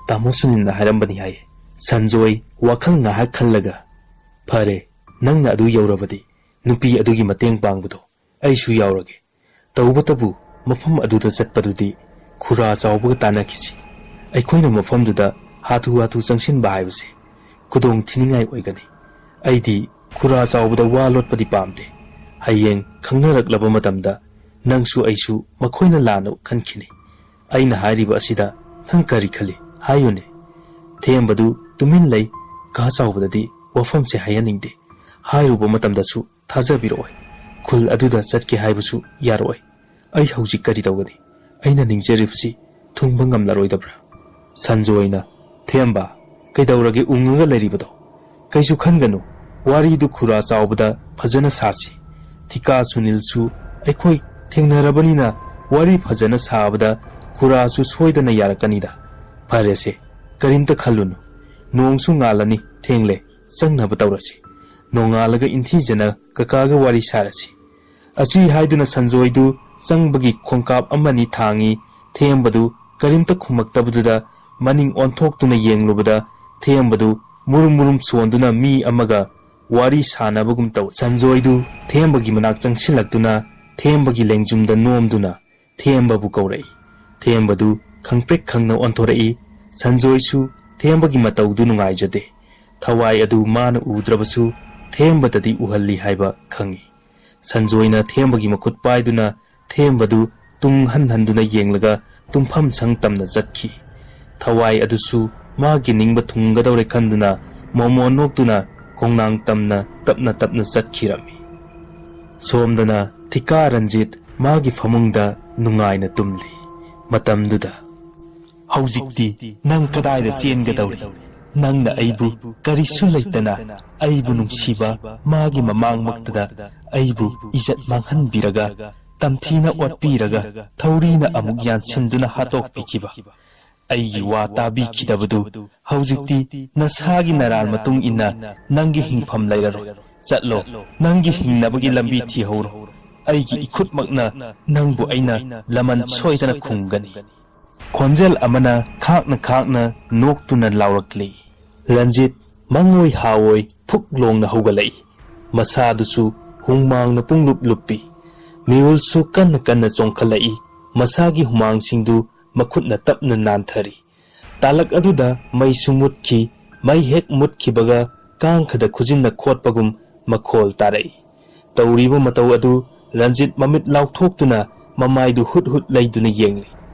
ꯇꯥꯃꯣ ꯁꯨꯅꯤꯜꯅ ꯍꯥꯏꯔꯝꯕꯅꯤ ꯍꯥꯏꯌꯦ꯫" ꯁꯟꯖꯣꯏ ꯋꯥꯈꯜ ꯉꯥꯏꯍꯥꯛ ꯈꯜꯂꯒ, "ꯐꯔꯦ, ꯅꯪꯅ ꯑꯗꯨ ꯌꯧꯔꯕꯗꯤ ꯅꯨꯄꯤ ꯑꯗꯨꯒꯤ ꯃꯇꯦꯡ ꯄꯥꯡꯕꯗꯣ ꯑꯩꯁꯨ ꯌꯥꯎꯔꯒꯦ꯫ ꯇꯧꯕꯇꯕꯨ ꯃꯐꯝ ꯑꯗꯨꯗ ꯆꯠꯄꯗꯨꯗꯤ ꯈꯨꯔꯥ ꯆꯥꯎꯕꯒ ꯇꯥꯟꯅꯈꯤꯁꯤ꯫ ꯑꯩꯈꯣꯏꯅ ꯃꯐꯝꯗꯨꯗ ꯍꯥꯊꯨ ꯍꯥꯊꯨ ꯆꯪꯁꯤꯟꯕ ꯍꯥꯏꯕꯁꯦ ꯈꯨꯗꯣꯡ ꯊꯤꯅꯤꯡꯉꯥꯏ ꯑꯣꯏꯒꯅꯤ꯫ ꯑꯩꯗꯤ ꯈꯨꯔꯥ ꯆꯥꯎꯕꯗ ꯋꯥ ꯂꯣꯠꯄꯗꯤ ꯄꯥꯝꯗꯦ꯫ ꯍꯌꯦꯡ ꯈꯪꯅꯔꯛꯂꯕ ꯃꯇꯝꯗ ꯅꯪꯁꯨ ꯑꯩꯁꯨ ꯃꯈꯣꯏꯅ ꯂꯥꯟꯅ ꯈꯟꯈꯤꯅꯤ꯫ ꯑꯩꯅ ꯍꯥꯏꯔꯤꯕ ꯑꯁꯤꯗ ꯅꯪ ꯀꯔꯤ ꯈꯜꯂꯤ? ꯍꯥꯏꯌꯨꯅꯦ꯫" ꯊꯦꯝꯕꯗꯨ ꯇꯨꯃꯤꯟ ꯂꯩ꯫ ꯀꯥ ꯆꯥꯎꯕꯗꯗꯤ ꯋꯥꯐꯝꯁꯦ ꯍꯥꯏꯍꯟꯅꯤꯡꯗꯦ꯫ ꯍꯥꯏꯔꯨꯕ ꯃꯇꯝꯗꯁꯨ ꯊꯥꯖꯕꯤꯔꯛꯑꯣꯏ꯫ ꯈꯨꯜ ꯑꯗꯨꯗ ꯆꯠꯀꯦ ꯍꯥꯏꯕꯁꯨ ꯌꯥꯔꯛꯑꯣꯏ꯫ ꯑꯩ ꯍꯧꯖꯤꯛ ꯀꯔꯤ ꯇꯧꯒꯅꯤ? ꯑꯩꯅ ꯅꯤꯡꯖꯔꯤꯕꯁꯤ ꯊꯨꯡꯕ ꯉꯝꯂꯔꯣꯏꯗꯕ꯭ꯔꯥ? ꯁꯟꯖꯣꯏꯅ, "ꯊꯦꯝꯕ, ꯀꯩꯗꯧꯔꯒꯦ ꯎꯪꯉꯒ ꯂꯩꯔꯤꯕꯗꯣ? ꯀꯩꯁꯨ ꯈꯟꯒꯅꯨ, ꯋꯥꯔꯤꯗꯨ ꯈꯨꯔꯥ ꯆꯥꯎꯕꯗ ꯐꯖꯅ ꯁꯥꯁꯤ꯫ ꯊꯤꯀꯥ ꯁꯨꯅꯤꯜꯁꯨ ꯑꯩꯈꯣꯏ ꯊꯦꯡꯅꯔꯕꯅꯤꯅ ꯋꯥꯔꯤ ꯐꯖꯅ ꯁꯥꯕꯗ ꯈꯨꯔꯥꯁꯨ ꯁꯣꯏꯗꯅ ꯌꯥꯔꯛꯀꯅꯤꯗ꯫ ꯐꯔꯦꯁꯦ, ꯀꯔꯤꯝꯇ ꯈꯜꯂꯨꯅꯨ꯫ ꯅꯣꯡꯁꯨ ꯉꯥꯜꯂꯅꯤ, ꯊꯦꯡꯂꯦ, ꯆꯪꯅꯕ ꯇꯧꯔꯁꯤ꯫ ꯅꯣꯡꯉꯥꯜꯂꯒ ꯏꯟꯊꯤꯖꯅ ꯀꯀꯥꯒ ꯋꯥꯔꯤ ꯁꯥꯔꯁꯤ꯫" ꯑꯁꯤ ꯍꯥꯏꯗꯨꯅ ꯁꯟꯖꯣꯏꯗꯨ ꯆꯪꯕꯒꯤ ꯈꯣꯡꯀꯥꯞ ꯑꯃꯅꯤ ꯊꯥꯡꯏ꯫ ꯊꯦꯝꯕꯗꯨ ꯀꯔꯤꯝꯇ ꯈꯨꯝꯃꯛꯇꯕꯗꯨꯗ ꯃꯅꯤꯡ ꯑꯣꯟꯊꯣꯛꯇꯨꯅ ꯌꯦꯡꯂꯨꯕꯗ ꯊꯦꯝꯕꯗꯨ ꯃꯨꯔꯨꯝ ꯃꯨꯔꯨꯝ ꯁꯣꯟꯗꯨꯅ ꯃꯤ ꯑꯃꯒ ꯋꯥꯔꯤ ꯁꯥꯟꯅꯕꯒꯨꯝ ꯇꯧꯏ꯫ ꯁꯟꯖꯣꯏꯗꯨ ꯊꯦꯝꯕꯒꯤ ꯃꯅꯥꯛ ꯆꯪꯁꯤꯜꯂꯛꯇꯨꯅ ꯊꯦꯝꯕꯒꯤ ꯂꯦꯡꯖꯨꯝꯗ ꯅꯣꯝꯗꯨꯅ ꯊꯦꯝꯕꯕꯨ ꯀꯧꯔꯛꯏ꯫ ꯊꯦꯝꯕꯗꯨ ꯈꯪꯄ꯭ꯔꯦꯛ ꯈꯪꯅ ꯑꯣꯟꯊꯣꯔꯛꯏ꯫ ꯁꯟꯖꯣꯏꯁꯨ ꯊꯦꯝꯕꯒꯤ ꯃꯇꯧꯗꯨ ꯅꯨꯡꯉꯥꯏꯖꯗꯦ꯫ ꯊꯋꯥꯏ ꯑꯗꯨ ꯃꯥꯅ ꯎꯗ꯭ꯔꯕꯁꯨ ꯊꯦꯝꯕꯗꯗꯤ ꯎꯍꯜꯂꯤ ꯍꯥꯏꯕ ꯈꯪꯏ꯫ ꯁꯟꯖꯣꯏꯅ ꯊꯦꯝꯕꯒꯤ ꯃꯈꯨꯠ ꯄꯥꯏꯗꯨꯅ ꯊꯦꯝꯕꯗꯨ ꯇꯨꯡ ꯍꯟ ꯍꯟꯗꯨꯅ ꯌꯦꯡꯂꯒ ꯇꯨꯝꯐꯝ ꯁꯪ ꯇꯝꯅ ꯆꯠꯈꯤ꯫ ꯊꯋꯥꯏ ꯑꯗꯨꯁꯨ ꯃꯥꯒꯤ ꯅꯤꯡꯕ ꯊꯨꯡꯒꯗꯧꯔꯦ ꯈꯟꯗꯨꯅ ꯃꯣꯃꯣ ꯅꯣꯛꯇꯨꯅ ꯈꯣꯡꯅꯥꯡ ꯇꯝꯅ ꯇꯞꯅ ꯇꯞꯅ ꯆꯠꯈꯤꯔꯝꯃꯤ꯫ ꯁꯣꯝꯗꯅ ꯊꯤꯀꯥ ꯔꯟꯖꯤꯠ ꯃꯥꯒꯤ ꯐꯃꯨꯡꯗ ꯅꯨꯡꯉꯥꯏꯅ ꯇꯨꯝꯂꯤ꯫ ꯃꯇꯝꯗꯨꯗ, "ꯍꯧꯖꯤꯛꯇꯤ ꯅꯪ ꯀꯗꯥꯏꯗ ꯆꯦꯟꯒꯗꯧꯔꯤ? ꯅꯪꯅ ꯑꯩꯕꯨ ꯀꯔꯤꯁꯨ ꯂꯩꯇꯅ ꯑꯩꯕꯨ ꯅꯨꯡꯁꯤꯕ ꯃꯥꯒꯤ ꯃꯃꯥꯡꯃꯛꯇꯗ ꯑꯩꯕꯨ ꯏꯖꯠ ꯃꯥꯡꯍꯟꯕꯤꯔꯒ, ꯇꯝꯊꯤꯅ ꯑꯣꯠꯄꯤꯔꯒ, ꯊꯧꯔꯤꯅ ꯑꯃꯨꯛ ꯌꯥꯟꯁꯤꯟꯗꯨꯅ ꯍꯥꯠꯇꯣꯛꯄꯤꯈꯤꯕ꯫ ꯑꯩꯒꯤ ꯋꯥ ꯇꯥꯕꯤꯈꯤꯗꯕꯗꯨ ꯍꯧꯖꯤꯛꯇꯤ ꯅꯁꯥꯒꯤ ꯅꯔꯥꯜ ꯃꯇꯨꯡ ꯏꯟꯅ ꯅꯪꯒꯤ ꯍꯤꯡꯐꯝ ꯂꯩꯔꯔꯣꯏ꯫ ꯆꯠꯂꯣ, ꯅꯪꯒꯤ ꯍꯤꯡꯅꯕꯒꯤ ꯂꯝꯕꯤ ꯊꯤꯍꯧꯔꯣ꯫ ꯑꯩꯒꯤ ꯏꯈꯨꯠꯃꯛꯅ ꯅꯪꯕꯨ ꯑꯩꯅ ꯂꯃꯟ ꯁꯣꯏꯗꯅ ꯈꯨꯝꯒꯅꯤ꯫" ꯈꯣꯟꯖꯦꯜ ꯑꯃꯅ ꯈꯥꯛꯅ ꯈꯥꯛꯅ ꯅꯣꯛꯇꯨꯅ ꯂꯥꯎꯔꯛꯂꯤ꯫ ꯔꯟꯖꯤꯠ ꯃꯪꯑꯣꯏ ꯍꯥꯑꯣꯏ ꯐꯨꯛ ꯂꯣꯡꯅ ꯍꯧꯒꯠꯂꯛꯏ꯫ ꯃꯁꯥꯗꯨꯁꯨ ꯍꯨꯃꯥꯡꯅ ꯄꯨꯡꯂꯨꯞ ꯂꯨꯞꯄꯤ꯫ ꯃꯤꯍꯨꯜꯁꯨ ꯀꯟꯅ ꯀꯟꯅ ꯆꯣꯡꯈꯠꯂꯛꯏ꯫ ꯃꯁꯥꯒꯤ ꯍꯨꯃꯥꯡꯁꯤꯡꯗꯨ ꯃꯈꯨꯠꯅ ꯇꯞꯅ ꯅꯥꯟꯊꯔꯤ꯫ ꯇꯥꯂꯛ ꯑꯗꯨꯗ ꯃꯩꯁꯨ ꯃꯨꯠꯈꯤ꯫ ꯃꯩ ꯍꯦꯛ ꯃꯨꯠꯈꯤꯕꯒ ꯀꯥꯡꯈꯗ ꯈꯨꯖꯤꯟꯅ ꯈꯣꯠꯄꯒꯨꯝ ꯃꯈꯣꯜ ꯇꯥꯔꯛꯏ꯫ ꯇꯧꯔꯤꯕ ꯃꯇꯧ ꯑꯗꯨ ꯔꯟꯖꯤꯠ ꯃꯃꯤꯠ ꯂꯥꯎꯊꯣꯛꯇꯨꯅ ꯃꯃꯥꯏꯗꯨ ꯍꯨꯠ ꯍꯨꯠ ꯂꯩꯗꯨꯅ ꯌꯦꯡꯂꯤ꯫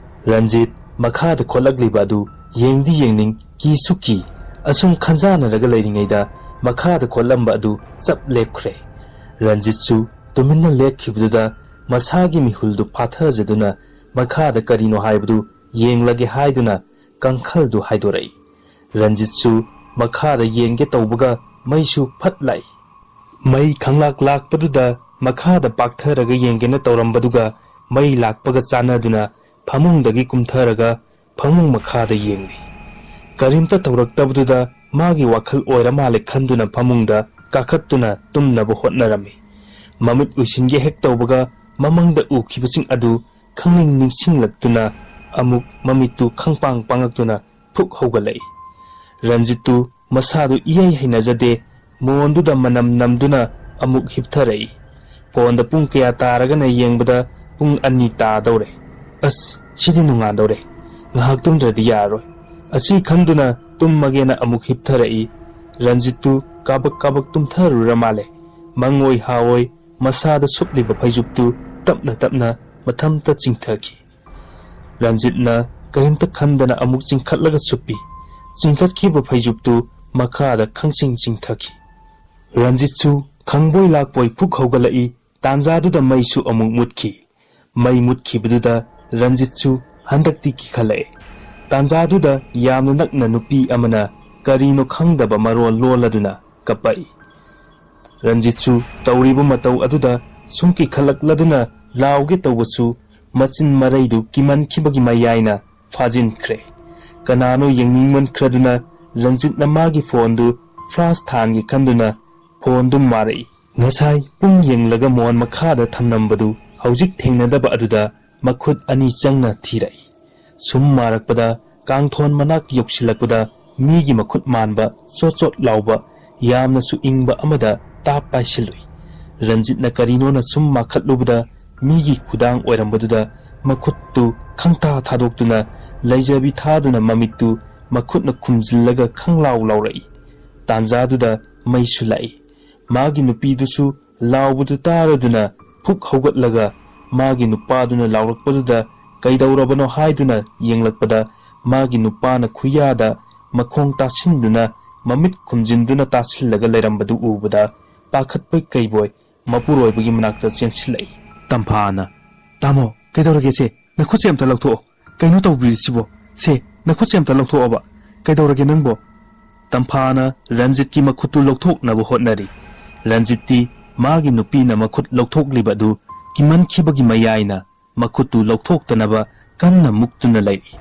ꯔꯟꯖꯤꯠ ꯃꯈꯥꯗ ꯈꯣꯠꯂꯛꯂꯤꯕ ꯑꯗꯨ ꯌꯦꯡꯗꯤ ꯌꯦꯡꯅꯤꯡ, ꯀꯤꯁꯨ ꯀꯤ꯫ ꯑꯁꯨꯝ ꯈꯟꯖꯥꯟꯅꯔꯒ ꯂꯩꯔꯤꯉꯩꯗ ꯃꯈꯥꯗ ꯈꯣꯠꯂꯝꯕ ꯑꯗꯨ ꯆꯞ ꯂꯦꯞꯈ꯭ꯔꯦ꯫ ꯔꯟꯖꯤꯠꯁꯨ ꯇꯨꯃꯤꯟꯅ ꯂꯦꯞꯈꯤꯕꯗꯨꯗ ꯃꯁꯥꯒꯤ ꯃꯤꯍꯨꯜꯗꯨ ꯐꯥꯊꯖꯗꯨꯅ ꯃꯈꯥꯗ ꯀꯔꯤꯅꯣ ꯍꯥꯏꯕꯗꯨ ꯌꯦꯡꯂꯒꯦ ꯍꯥꯏꯗꯨꯅ ꯀꯥꯡꯈꯜꯗꯨ ꯍꯥꯏꯗꯣꯔꯛꯏ꯫ ꯔꯟꯖꯤꯠꯁꯨ ꯃꯈꯥꯗ ꯌꯦꯡꯒꯦ ꯇꯧꯕꯒ ꯃꯩꯁꯨ ꯐꯠ ꯂꯥꯛꯏ꯫ ꯃꯩ ꯈꯪꯂꯥꯛ ꯂꯥꯛꯄꯗꯨꯗ ꯃꯈꯥꯗ ꯄꯥꯛꯊꯔꯒ ꯌꯦꯡꯒꯦꯅ ꯇꯧꯔꯝꯕꯗꯨꯒ ꯃꯩ ꯂꯥꯛꯄꯒ ꯆꯥꯟꯅꯗꯨꯅ ꯐꯃꯨꯡꯗꯒꯤ ꯀꯨꯝꯊꯔꯒ ꯐꯃꯨꯡ ꯃꯈꯥꯗ ꯌꯦꯡꯂꯤ꯫ ꯀꯔꯤꯝꯇ ꯇꯧꯔꯛꯇꯕꯗꯨꯗ ꯃꯥꯒꯤ ꯋꯥꯈꯜ ꯑꯣꯏꯔ ꯃꯥꯜꯂꯦ ꯈꯟꯗꯨꯅ ꯐꯃꯨꯡꯗ ꯀꯥꯈꯠꯇꯨꯅ ꯇꯨꯝꯅꯕ ꯍꯣꯠꯅꯔꯝꯃꯤ꯫ ꯃꯃꯤꯠ ꯎꯏꯁꯤꯟꯒꯦ ꯍꯦꯛ ꯇꯧꯕꯒ ꯃꯃꯪꯗ ꯎꯈꯤꯕꯁꯤꯡ ꯑꯗꯨ ꯈꯪꯅꯤꯡ ꯅꯤꯡꯁꯤꯡꯂꯛꯇꯨꯅ ꯑꯃꯨꯛ ꯃꯃꯤꯠꯇꯨ ꯈꯪꯄꯥꯡ ꯄꯥꯡꯂꯛꯇꯨꯅ ꯐꯨꯛ ꯍꯧꯒꯠꯂꯛꯏ꯫ ꯔꯟꯖꯤꯠꯇꯨ ꯃꯁꯥꯗꯨ ꯏꯍꯩ ꯍꯩꯅꯖꯗꯦ, ꯃꯣꯟꯗꯨꯗ ꯃꯅꯝ ꯅꯝꯗꯨꯅ ꯑꯃꯨꯛ ꯍꯤꯞꯊꯔꯛꯏ꯫ ꯐꯣꯟꯗ ꯄꯨꯡ ꯀꯌꯥ ꯇꯥꯔꯒꯅ ꯌꯦꯡꯕꯗ ꯄꯨꯡ ꯑꯅꯤ ꯇꯥꯗꯧꯔꯦ꯫ "ꯑꯁ, ꯁꯤꯗꯤ ꯅꯣꯡꯉꯥꯟꯗꯧꯔꯦ꯫ ꯉꯥꯏꯍꯥꯛ ꯇꯨꯝꯗ꯭ꯔꯗꯤ ꯌꯥꯔꯔꯣꯏ꯫ ꯑꯁꯤ ꯈꯪꯗꯨꯅ ꯇꯨꯝꯃꯒꯦꯅ ꯑꯃꯨꯛ ꯍꯤꯞꯊꯔꯛꯏ꯫ ꯔꯟꯖꯤꯠꯇꯨ ꯀꯥꯕꯛ ꯀꯥꯕꯛ ꯇꯨꯝꯊꯔꯨꯔ ꯃꯥꯜꯂꯦ꯫ ꯃꯪꯑꯣꯏ ꯍꯥꯑꯣꯏ ꯃꯁꯥꯗ ꯁꯨꯞꯂꯤꯕ ꯐꯩꯖꯨꯞꯇꯨ ꯇꯞꯅ ꯇꯞꯅ ꯃꯊꯟꯇ ꯆꯤꯡꯊꯈꯤ꯫ ꯔꯟꯖꯤꯠꯅ ꯀꯔꯤꯝꯇ ꯈꯟꯗꯅ ꯑꯃꯨꯛ ꯆꯤꯡꯈꯠꯂꯒ ꯁꯨꯞꯄꯤ꯫ ꯆꯤꯡꯈꯠꯈꯤꯕ ꯐꯩꯖꯨꯞꯇꯨ ꯃꯈꯥꯗ ꯈꯪꯆꯤꯡ ꯆꯤꯡꯊꯈꯤ꯫ ꯔꯟꯖꯤꯠꯁꯨ ꯈꯪꯕꯣꯏ ꯂꯥꯛꯄꯣꯏ ꯐꯨꯛ ꯍꯧꯒꯠꯂꯛꯏ꯫ ꯇꯥꯟꯖꯥꯗꯨꯗ ꯃꯩꯁꯨ ꯑꯃꯨꯛ ꯃꯨꯠꯈꯤ꯫ ꯃꯩ ꯃꯨꯠꯈꯤꯕꯗꯨꯗ ꯔꯟꯖꯤꯠꯁꯨ ꯍꯟꯗꯛꯇꯤ ꯀꯤꯈꯠꯂꯛꯑꯦ꯫ ꯇꯥꯟꯖꯥꯗꯨꯗ ꯌꯥꯝꯅ ꯅꯛꯅ ꯅꯨꯄꯤ ꯑꯃꯅ ꯀꯔꯤꯅꯣ ꯈꯪꯗꯕ ꯃꯔꯣꯜ ꯂꯣꯜꯂꯗꯨꯅ ꯀꯞꯄꯛꯏ꯫ ꯔꯟꯖꯤꯠꯁꯨ ꯇꯧꯔꯤꯕ ꯃꯇꯧ ꯑꯗꯨꯗ ꯁꯨꯝ ꯀꯤꯈꯠꯂꯛꯂꯗꯨꯅ ꯂꯥꯎꯒꯦ ꯇꯧꯕꯁꯨ ꯃꯆꯤꯟ ꯃꯔꯩꯗꯨ ꯀꯤꯃꯟꯈꯤꯕꯒꯤ ꯃꯌꯥꯏꯅ ꯐꯥꯖꯤꯟꯈ꯭ꯔꯦ꯫ ꯀꯅꯥꯅꯣ ꯌꯦꯡꯅꯤꯡꯃꯟꯈ꯭ꯔꯗꯨꯅ ꯔꯟꯖꯤꯠꯅ ꯃꯥꯒꯤ ꯐꯣꯟꯗꯨ ꯐ꯭ꯂꯥꯁ ꯊꯥꯟꯒꯦ ꯈꯟꯗꯨꯅ ꯐꯣꯟꯗꯨ ꯃꯥꯔꯛꯏ꯫ ꯉꯁꯥꯏ ꯄꯨꯡ ꯌꯦꯡꯂꯒ ꯃꯣꯟ ꯃꯈꯥꯗ ꯊꯝꯂꯝꯕꯗꯨ ꯍꯧꯖꯤꯛ ꯊꯦꯡꯅꯗꯕ ꯑꯗꯨꯗ ꯃꯈꯨꯠ ꯑꯅꯤ ꯆꯪꯅ ꯊꯤꯔꯛꯏ꯫ ꯁꯨꯝ ꯃꯥꯔꯛꯄꯗ ꯀꯥꯡꯊꯣꯟ ꯃꯅꯥꯛ ꯌꯧꯁꯤꯜꯂꯛꯄꯗ ꯃꯤꯒꯤ ꯃꯈꯨꯠ ꯃꯥꯟꯕ ꯆꯣꯠ ꯆꯣꯠ ꯂꯥꯎꯕ ꯌꯥꯝꯅꯁꯨ ꯏꯪꯕ ꯑꯃꯗ ꯇꯥꯞ ꯄꯥꯏꯁꯤꯜꯂꯨꯏ꯫ ꯔꯟꯖꯤꯠꯅ ꯀꯔꯤꯅꯣꯅ ꯁꯨꯝ ꯃꯥꯈꯠꯂꯨꯕꯗ ꯃꯤꯒꯤ ꯈꯨꯗꯥꯡ ꯑꯣꯏꯔꯝꯕꯗꯨꯗ ꯃꯈꯨꯠꯇꯨ ꯈꯪꯇꯥ ꯊꯥꯗꯣꯛꯇꯨꯅ ꯂꯩꯖꯕꯤ ꯊꯥꯗꯨꯅ ꯃꯃꯤꯠꯇꯨ ꯃꯈꯨꯠꯅ ꯈꯨꯝꯖꯤꯜꯂꯒ ꯈꯪꯂꯥꯎ ꯂꯥꯎꯔꯛꯏ꯫ ꯇꯥꯟꯖꯥꯗꯨꯗ ꯃꯩꯁꯨ ꯂꯥꯛꯏ꯫ ꯃꯥꯒꯤ ꯅꯨꯄꯤꯗꯨꯁꯨ ꯂꯥꯎꯕꯗꯨ ꯇꯥꯔꯗꯨꯅ ꯐꯨꯛ ꯍꯧꯒꯠꯂꯒ ꯃꯥꯒꯤ ꯅꯨꯄꯥꯗꯨꯅ ꯂꯥꯎꯔꯛꯄꯗꯨꯗ ꯀꯩꯗꯧꯔꯕꯅꯣ ꯍꯥꯏꯗꯨꯅ ꯌꯦꯡꯂꯛꯄꯗ ꯃꯥꯒꯤ ꯅꯨꯄꯥꯅ ꯈꯨꯌꯥꯗ ꯃꯈꯣꯡ ꯇꯥꯁꯤꯟꯗꯨꯅ ꯃꯃꯤꯠ ꯈꯨꯝꯖꯤꯟꯗꯨꯅ ꯇꯥꯁꯤꯜꯂꯒ ꯂꯩꯔꯝꯕꯗꯨ ꯎꯕꯗ ꯄꯥꯈꯠꯄꯣꯏ ꯀꯩꯕꯣꯏ ꯃꯄꯨꯔꯣꯏꯕꯒꯤ ꯃꯅꯥꯛꯇ ꯆꯦꯟꯁꯤꯜꯂꯛꯏ꯫ ꯇꯝꯐꯥꯅ, "ꯇꯥꯃꯣ, ꯀꯩꯗꯧꯔꯒꯦ ꯁꯦ? ꯅꯈꯨꯠꯁꯦ ꯑꯝꯇ ꯂꯧꯊꯣꯛꯑꯣ꯫ ꯀꯩꯅꯣ ꯇꯧꯕꯤꯔꯤꯁꯤꯕꯣ? ꯁꯦ, ꯅꯈꯨꯠꯁꯦ ꯑꯝꯇ ꯂꯧꯊꯣꯛꯑꯣꯕ꯫ ꯀꯩꯗꯧꯔꯒꯦ ꯅꯪꯕꯣ?" ꯇꯝꯐꯥꯅ ꯔꯟꯖꯤꯠꯀꯤ ꯃꯈꯨꯠꯇꯨ ꯂꯧꯊꯣꯛꯅꯕ ꯍꯣꯠꯅꯔꯤ꯫ ꯔꯟꯖꯤꯠꯇꯤ ꯃꯥꯒꯤ ꯅꯨꯄꯤꯅ ꯃꯈꯨꯠ ꯂꯧꯊꯣꯛꯂꯤꯕ ꯑꯗꯨ ꯀꯤꯃꯟꯈꯤꯕꯒꯤ ꯃꯌꯥꯏꯅ ꯃꯈꯨꯠꯇꯨ ꯂꯧꯊꯣꯛꯇꯅꯕ ꯀꯟꯅ ꯃꯨꯛꯇꯨꯅ ꯂꯩꯔꯤ꯫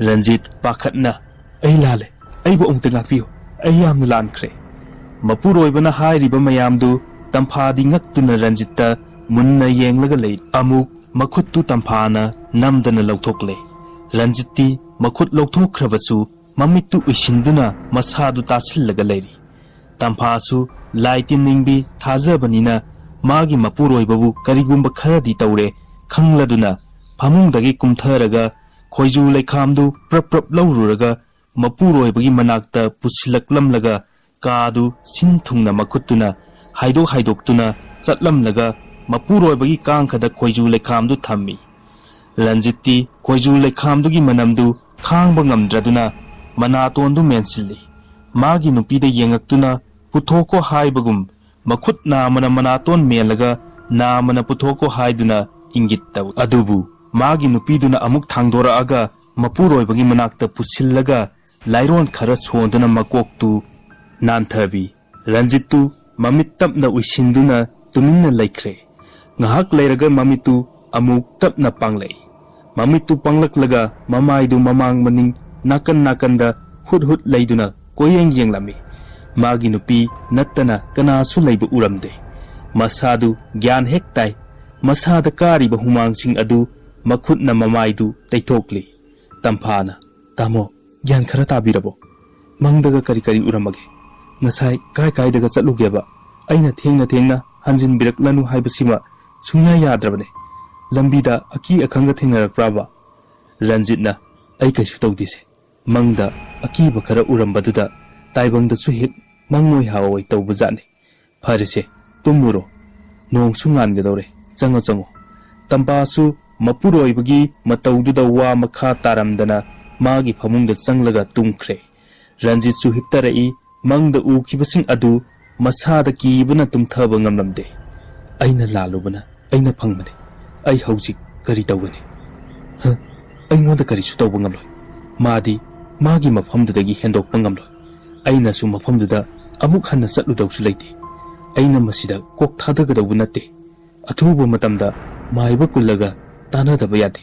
ꯔꯟꯖꯤꯠ ꯄꯥꯈꯠꯅ, "ꯑꯩ ꯂꯥꯜꯂꯦ, ꯑꯩꯕꯨ ꯑꯃꯨꯛꯇ ꯉꯥꯛꯄꯤꯌꯨ, ꯑꯩ ꯌꯥꯝꯅ ꯂꯥꯟꯈ꯭ꯔꯦ꯫" ꯃꯄꯨꯔꯣꯏꯕꯅ ꯍꯥꯏꯔꯤꯕ ꯃꯌꯥꯝꯗꯨ ꯇꯝꯐꯥꯗꯤ ꯉꯛꯇꯨꯅ ꯔꯟꯖꯤꯠꯇ ꯃꯨꯟꯅ ꯌꯦꯡꯂꯒ ꯂꯩꯔꯤ꯫ ꯑꯃꯨꯛ ꯃꯈꯨꯠꯇꯨ ꯇꯝꯐꯥꯅ ꯅꯝꯗꯅ ꯂꯧꯊꯣꯛꯂꯦ꯫ ꯔꯟꯖꯤꯠꯇꯤ ꯃꯈꯨꯠ ꯂꯧꯊꯣꯛꯈ꯭ꯔꯕꯁꯨ ꯃꯃꯤꯠꯇꯨ ꯎꯏꯁꯤꯟꯗꯨꯅ ꯃꯁꯥꯗꯨ ꯇꯥꯁꯤꯜꯂꯒ ꯂꯩꯔꯤ꯫ ꯇꯝꯐꯥꯁꯨ ꯂꯥꯏ ꯇꯤꯟꯅꯤꯡꯕꯤ ꯊꯥꯖꯕꯅꯤꯅ ꯃꯥꯒꯤ ꯃꯄꯨꯔꯣꯏꯕꯕꯨ ꯀꯔꯤꯒꯨꯝꯕ ꯈꯔꯗꯤ ꯇꯧꯔꯦ ꯈꯪꯂꯗꯨꯅ ꯐꯃꯨꯡꯗꯒꯤ ꯀꯨꯝꯊꯔꯒ ꯈꯣꯏꯖꯨ ꯂꯩꯈꯥꯝꯗꯨ ꯄ꯭ꯔꯞ ꯄ꯭ꯔꯞ ꯂꯧꯔꯨꯔꯒ ꯃꯄꯨꯔꯣꯏꯕꯒꯤ ꯃꯅꯥꯛꯇ ꯄꯨꯁꯤꯜꯂꯛꯂꯝꯂꯒ ꯀꯥꯗꯨ ꯁꯤꯟ ꯊꯨꯡꯅ ꯃꯈꯨꯠꯇꯨꯅ ꯍꯥꯏꯗꯣꯛ ꯍꯥꯏꯗꯣꯛꯇꯨꯅ ꯆꯠꯂꯝꯂꯒ ꯃꯄꯨꯔꯣꯏꯕꯒꯤ ꯀꯥꯡꯈꯗ ꯈꯣꯏꯖꯨ ꯂꯩꯈꯥꯝꯗꯨ ꯊꯝꯃꯤ꯫ ꯔꯟꯖꯤꯠꯇꯤ ꯈꯣꯏꯖꯨ ꯂꯩꯈꯥꯝꯗꯨꯒꯤ ꯃꯅꯝꯗꯨ ꯈꯥꯡꯕ ꯉꯝꯗ꯭ꯔꯗꯨꯅ ꯃꯅꯥꯇꯣꯟꯗꯨ ꯃꯦꯟꯁꯤꯜꯂꯤ꯫ ꯃꯥꯒꯤ ꯅꯨꯄꯤꯗ ꯌꯦꯡꯉꯛꯇꯨꯅ ꯄꯨꯊꯣꯛꯀꯣ ꯍꯥꯏꯕꯒꯨꯝ ꯃꯈꯨꯠ ꯅꯥꯝꯃꯅ ꯃꯅꯥꯇꯣꯟ ꯃꯦꯜꯂꯒ ꯅꯥꯝꯃꯅ ꯄꯨꯊꯣꯛꯀꯣ ꯍꯥꯏꯗꯨꯅ ꯏꯪꯒꯤꯠ ꯇꯧꯏ꯫ ꯑꯗꯨꯕꯨ ꯃꯥꯒꯤ ꯅꯨꯄꯤꯗꯨꯅ ꯑꯃꯨꯛ ꯊꯥꯡꯗꯣꯔꯛꯑꯒ ꯃꯄꯨꯔꯣꯏꯕꯒꯤ ꯃꯅꯥꯛꯇ ꯄꯨꯁꯤꯜꯂꯒ ꯂꯥꯏꯔꯣꯟ ꯈꯔ ꯁꯣꯟꯗꯨꯅ ꯃꯀꯣꯛꯇꯨ ꯅꯥꯟꯊꯕꯤ꯫ ꯔꯟꯖꯤꯠꯇꯨ ꯃꯃꯤꯠ ꯇꯞꯅ ꯎꯏꯁꯤꯟꯗꯨꯅ ꯇꯨꯃꯤꯟꯅ ꯂꯩꯈ꯭ꯔꯦ꯫ ꯉꯥꯏꯍꯥꯛ ꯂꯩꯔꯒ ꯃꯃꯤꯠꯇꯨ ꯑꯃꯨꯛ ꯇꯞꯅ ꯄꯥꯡꯂꯛꯏ꯫ ꯃꯃꯤꯠꯇꯨ ꯄꯥꯡꯂꯛꯂꯒ ꯃꯃꯥꯏꯗꯨ ꯃꯃꯥꯡ ꯃꯅꯤꯡ ꯅꯥꯀꯟ ꯅꯥꯀꯟꯗ ꯍꯨꯠ ꯍꯨꯠ ꯂꯩꯗꯨꯅ ꯀꯣꯏꯌꯦꯡ ꯌꯦꯡꯂꯝꯃꯤ꯫ ꯃꯥꯒꯤ ꯅꯨꯄꯤ ꯅꯠꯇꯅ ꯀꯅꯥꯁꯨ ꯂꯩꯕ ꯎꯔꯝꯗꯦ꯫ ꯃꯁꯥꯗꯨ ꯒ꯭ꯌꯥꯟ ꯍꯦꯛ ꯇꯥꯏ꯫ ꯃꯁꯥꯗ ꯀꯥꯔꯤꯕ ꯍꯨꯃꯥꯡꯁꯤꯡ ꯑꯗꯨ ꯃꯈꯨꯠꯅ ꯃꯃꯥꯏꯗꯨ ꯇꯩꯊꯣꯛꯂꯤ꯫ ꯇꯝꯐꯥꯅ, "ꯇꯥꯃꯣ, ꯒ꯭ꯌꯥꯟ ꯈꯔ ꯇꯥꯕꯤꯔꯕꯣ? ꯃꯪꯗꯒ ꯀꯔꯤ ꯀꯔꯤ ꯎꯔꯝꯃꯒꯦ? ꯉꯁꯥꯏ ꯀꯥꯏ ꯀꯥꯏꯗꯒ ꯆꯠꯂꯨꯒꯦꯕ? ꯑꯩꯅ ꯊꯦꯡꯅ ꯊꯦꯡꯅ ꯍꯟꯖꯤꯟꯕꯤꯔꯛꯂꯅꯨ ꯍꯥꯏꯕꯁꯤꯃ ꯁꯨꯡꯌꯥ ꯌꯥꯗ꯭ꯔꯕꯅꯦ꯫ ꯂꯝꯕꯤꯗ ꯑꯀꯤ ꯑꯈꯪꯒ ꯊꯦꯡꯅꯔꯛꯄ꯭ꯔꯥꯕ?" ꯔꯟꯖꯤꯠꯅ, "ꯑꯩ ꯀꯩꯁꯨ ꯇꯧꯗꯦꯁꯦ꯫ ꯃꯪꯗ ꯑꯀꯤꯕ ꯈꯔ ꯎꯔꯝꯕꯗꯨꯗ ꯇꯥꯏꯕꯪꯗꯁꯨ ꯍꯦꯛ ꯃꯪꯉꯣꯏ ꯍꯥꯋꯣꯏ ꯇꯧꯕꯖꯥꯠꯅꯤ꯫ ꯐꯔꯦꯁꯦ, ꯇꯨꯝꯃꯨꯔꯣ꯫ ꯅꯣꯡꯁꯨ ꯉꯥꯟꯒꯗꯧꯔꯦ꯫ ꯆꯪꯉꯣ, ꯆꯪꯉꯣ꯫" ꯇꯝꯄꯥꯁꯨ ꯃꯄꯨꯔꯣꯏꯕꯒꯤ ꯃꯇꯧꯗꯨꯗ ꯋꯥ ꯃꯈꯥ ꯇꯥꯔꯝꯗꯅ ꯃꯥꯒꯤ ꯐꯃꯨꯡꯗ ꯆꯪꯂꯒ ꯇꯨꯝꯈ꯭ꯔꯦ꯫ ꯔꯟꯖꯤꯠꯁꯨ ꯍꯤꯞꯇꯔꯛꯏ꯫ ꯃꯪꯗ ꯎꯈꯤꯕꯁꯤꯡ ꯑꯗꯨ ꯃꯁꯥꯗ ꯀꯤꯕꯅ ꯇꯨꯝꯊꯕ ꯉꯝꯂꯝꯗꯦ꯫ "ꯑꯩꯅ ꯂꯥꯜꯂꯨꯕꯅ ꯑꯩꯅ ꯐꯪꯕꯅꯤ꯫ ꯑꯩ ꯍꯧꯖꯤꯛ ꯀꯔꯤ ꯇꯧꯒꯅꯤ? ꯍ? ꯑꯩꯉꯣꯟꯗ ꯀꯔꯤꯁꯨ ꯇꯧꯕ ꯉꯝꯂꯣꯏ꯫ ꯃꯥꯗꯤ ꯃꯥꯒꯤ ꯃꯐꯝꯗꯨꯗꯒꯤ ꯍꯦꯟꯗꯣꯛꯄ ꯉꯝꯂꯣꯏ꯫ ꯑꯩꯅꯁꯨ ꯃꯐꯝꯗꯨꯗ ꯑꯃꯨꯛ ꯍꯟꯅ ꯆꯠꯂꯨꯗꯧꯁꯨ ꯂꯩꯇꯦ꯫ ꯑꯩꯅ ꯃꯁꯤꯗ ꯀꯣꯛ ꯊꯥꯗꯒꯗꯧꯕ ꯅꯠꯇꯦ꯫ ꯑꯊꯨꯕ ꯃꯇꯝꯗ ꯃꯥꯏꯕ ꯀꯨꯜꯂꯒ ꯇꯥꯟꯅꯗꯕ ꯌꯥꯗꯦ꯫"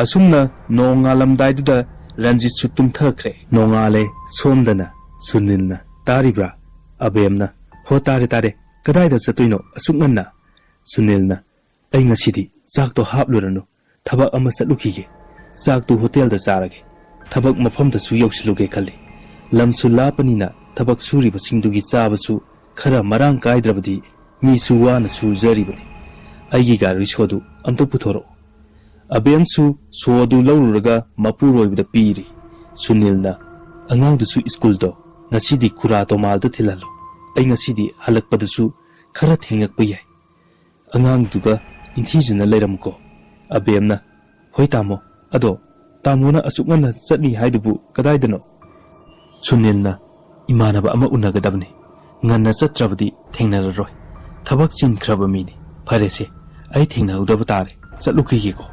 ꯑꯁꯨꯝꯅ ꯅꯣꯡꯉꯥꯜꯂꯝꯗꯥꯏꯗꯨꯗ ꯔꯟꯖꯤꯠꯁꯨ ꯇꯨꯝꯊꯈ꯭ꯔꯦ꯫ ꯅꯣꯡꯉꯥꯜꯂꯦ꯫ ꯁꯣꯝꯗꯅ ꯁꯨꯅꯤꯜꯅ, "ꯇꯥꯔꯤꯕ꯭ꯔꯥ?" ꯑꯕꯦꯝꯅ, "ꯍꯣ, ꯇꯥꯔꯦ, ꯇꯥꯔꯦ꯫ ꯀꯗꯥꯏꯗ ꯆꯠꯇꯣꯏꯅꯣ ꯑꯁꯨꯛ ꯉꯟꯅ?" ꯁꯨꯅꯤꯜꯅ, "ꯑꯩ ꯉꯁꯤꯗꯤ ꯆꯥꯛꯇꯣ ꯍꯥꯞꯂꯨꯔꯅꯨ꯫ ꯊꯕꯛ ꯑꯃ ꯆꯠꯂꯨꯈꯤꯒꯦ꯫ ꯆꯥꯛꯇꯨ ꯍꯣꯇꯦꯜꯗ ꯆꯥꯔꯒꯦ꯫ ꯊꯕꯛ ꯃꯐꯝꯗꯁꯨ ꯌꯧꯁꯤꯜꯂꯨꯒꯦ ꯈꯜꯂꯤ꯫ ꯂꯝꯁꯨ ꯂꯥꯞꯄꯅꯤꯅ ꯊꯕꯛ ꯁꯨꯔꯤꯕꯁꯤꯡꯗꯨꯒꯤ ꯆꯥꯕꯁꯨ ꯈꯔ ꯃꯔꯥꯡ ꯀꯥꯏꯗ꯭ꯔꯕꯗꯤ ꯃꯤꯁꯨ ꯋꯥꯅ ꯁꯨꯖꯔꯤꯕꯅꯤ꯫ ꯑꯩꯒꯤ ꯒꯥꯔꯤ ꯔꯤꯛꯁꯣꯗꯨ ꯑꯝꯇ ꯄꯨꯊꯣꯔꯛꯎ꯫" ꯑꯕꯦꯝꯁꯨ ꯁꯣ ꯑꯗꯨ ꯂꯧꯔꯨꯔꯒ ꯃꯄꯨꯔꯣꯏꯕꯗ ꯄꯤꯔꯤ꯫ ꯁꯨꯅꯤꯜꯅ, "ꯑꯉꯥꯡꯗꯨꯁꯨ ꯁ꯭ꯀꯨꯜꯗꯣ ꯉꯁꯤꯗꯤ ꯈꯨꯔꯥ ꯇꯣꯃꯥꯜꯗ ꯊꯤꯜꯍꯜꯂꯣ꯫ ꯑꯩ ꯉꯁꯤꯗꯤ ꯍꯜꯂꯛꯄꯗꯨꯁꯨ ꯈꯔ ꯊꯦꯡꯂꯛꯄ ꯌꯥꯏ꯫ ꯑꯉꯥꯡꯗꯨꯒ ꯏꯟꯊꯤꯖꯅ ꯂꯩꯔꯝꯃꯨꯀꯣ꯫" ꯑꯕꯦꯝꯅ, "ꯍꯣꯏ ꯇꯥꯃꯣ, ꯑꯗꯣ ꯇꯥꯃꯣꯅ ꯑꯁꯨꯛ ꯉꯟꯅ ꯆꯠꯅꯤ ꯍꯥꯏꯗꯨꯕꯨ ꯀꯗꯥꯏꯗꯅꯣ?" ꯁꯨꯅꯤꯜꯅ, "ꯏꯃꯥꯟꯅꯕ ꯑꯃ ꯎꯅꯒꯗꯕꯅꯤ꯫ ꯉꯟꯅ ꯆꯠꯇ꯭ꯔꯕꯗꯤ ꯊꯦꯡꯅꯔꯔꯣꯏ꯫ ꯊꯕꯛ ꯆꯤꯟꯈ꯭ꯔꯕ ꯃꯤꯅꯤ꯫ ꯐꯔꯦꯁꯦ, ꯑꯩ ꯊꯦꯡꯅꯍꯧꯗꯕ ꯇꯥꯔꯦ꯫ ꯆꯠꯂꯨꯈꯤꯒꯦꯀꯣ꯫"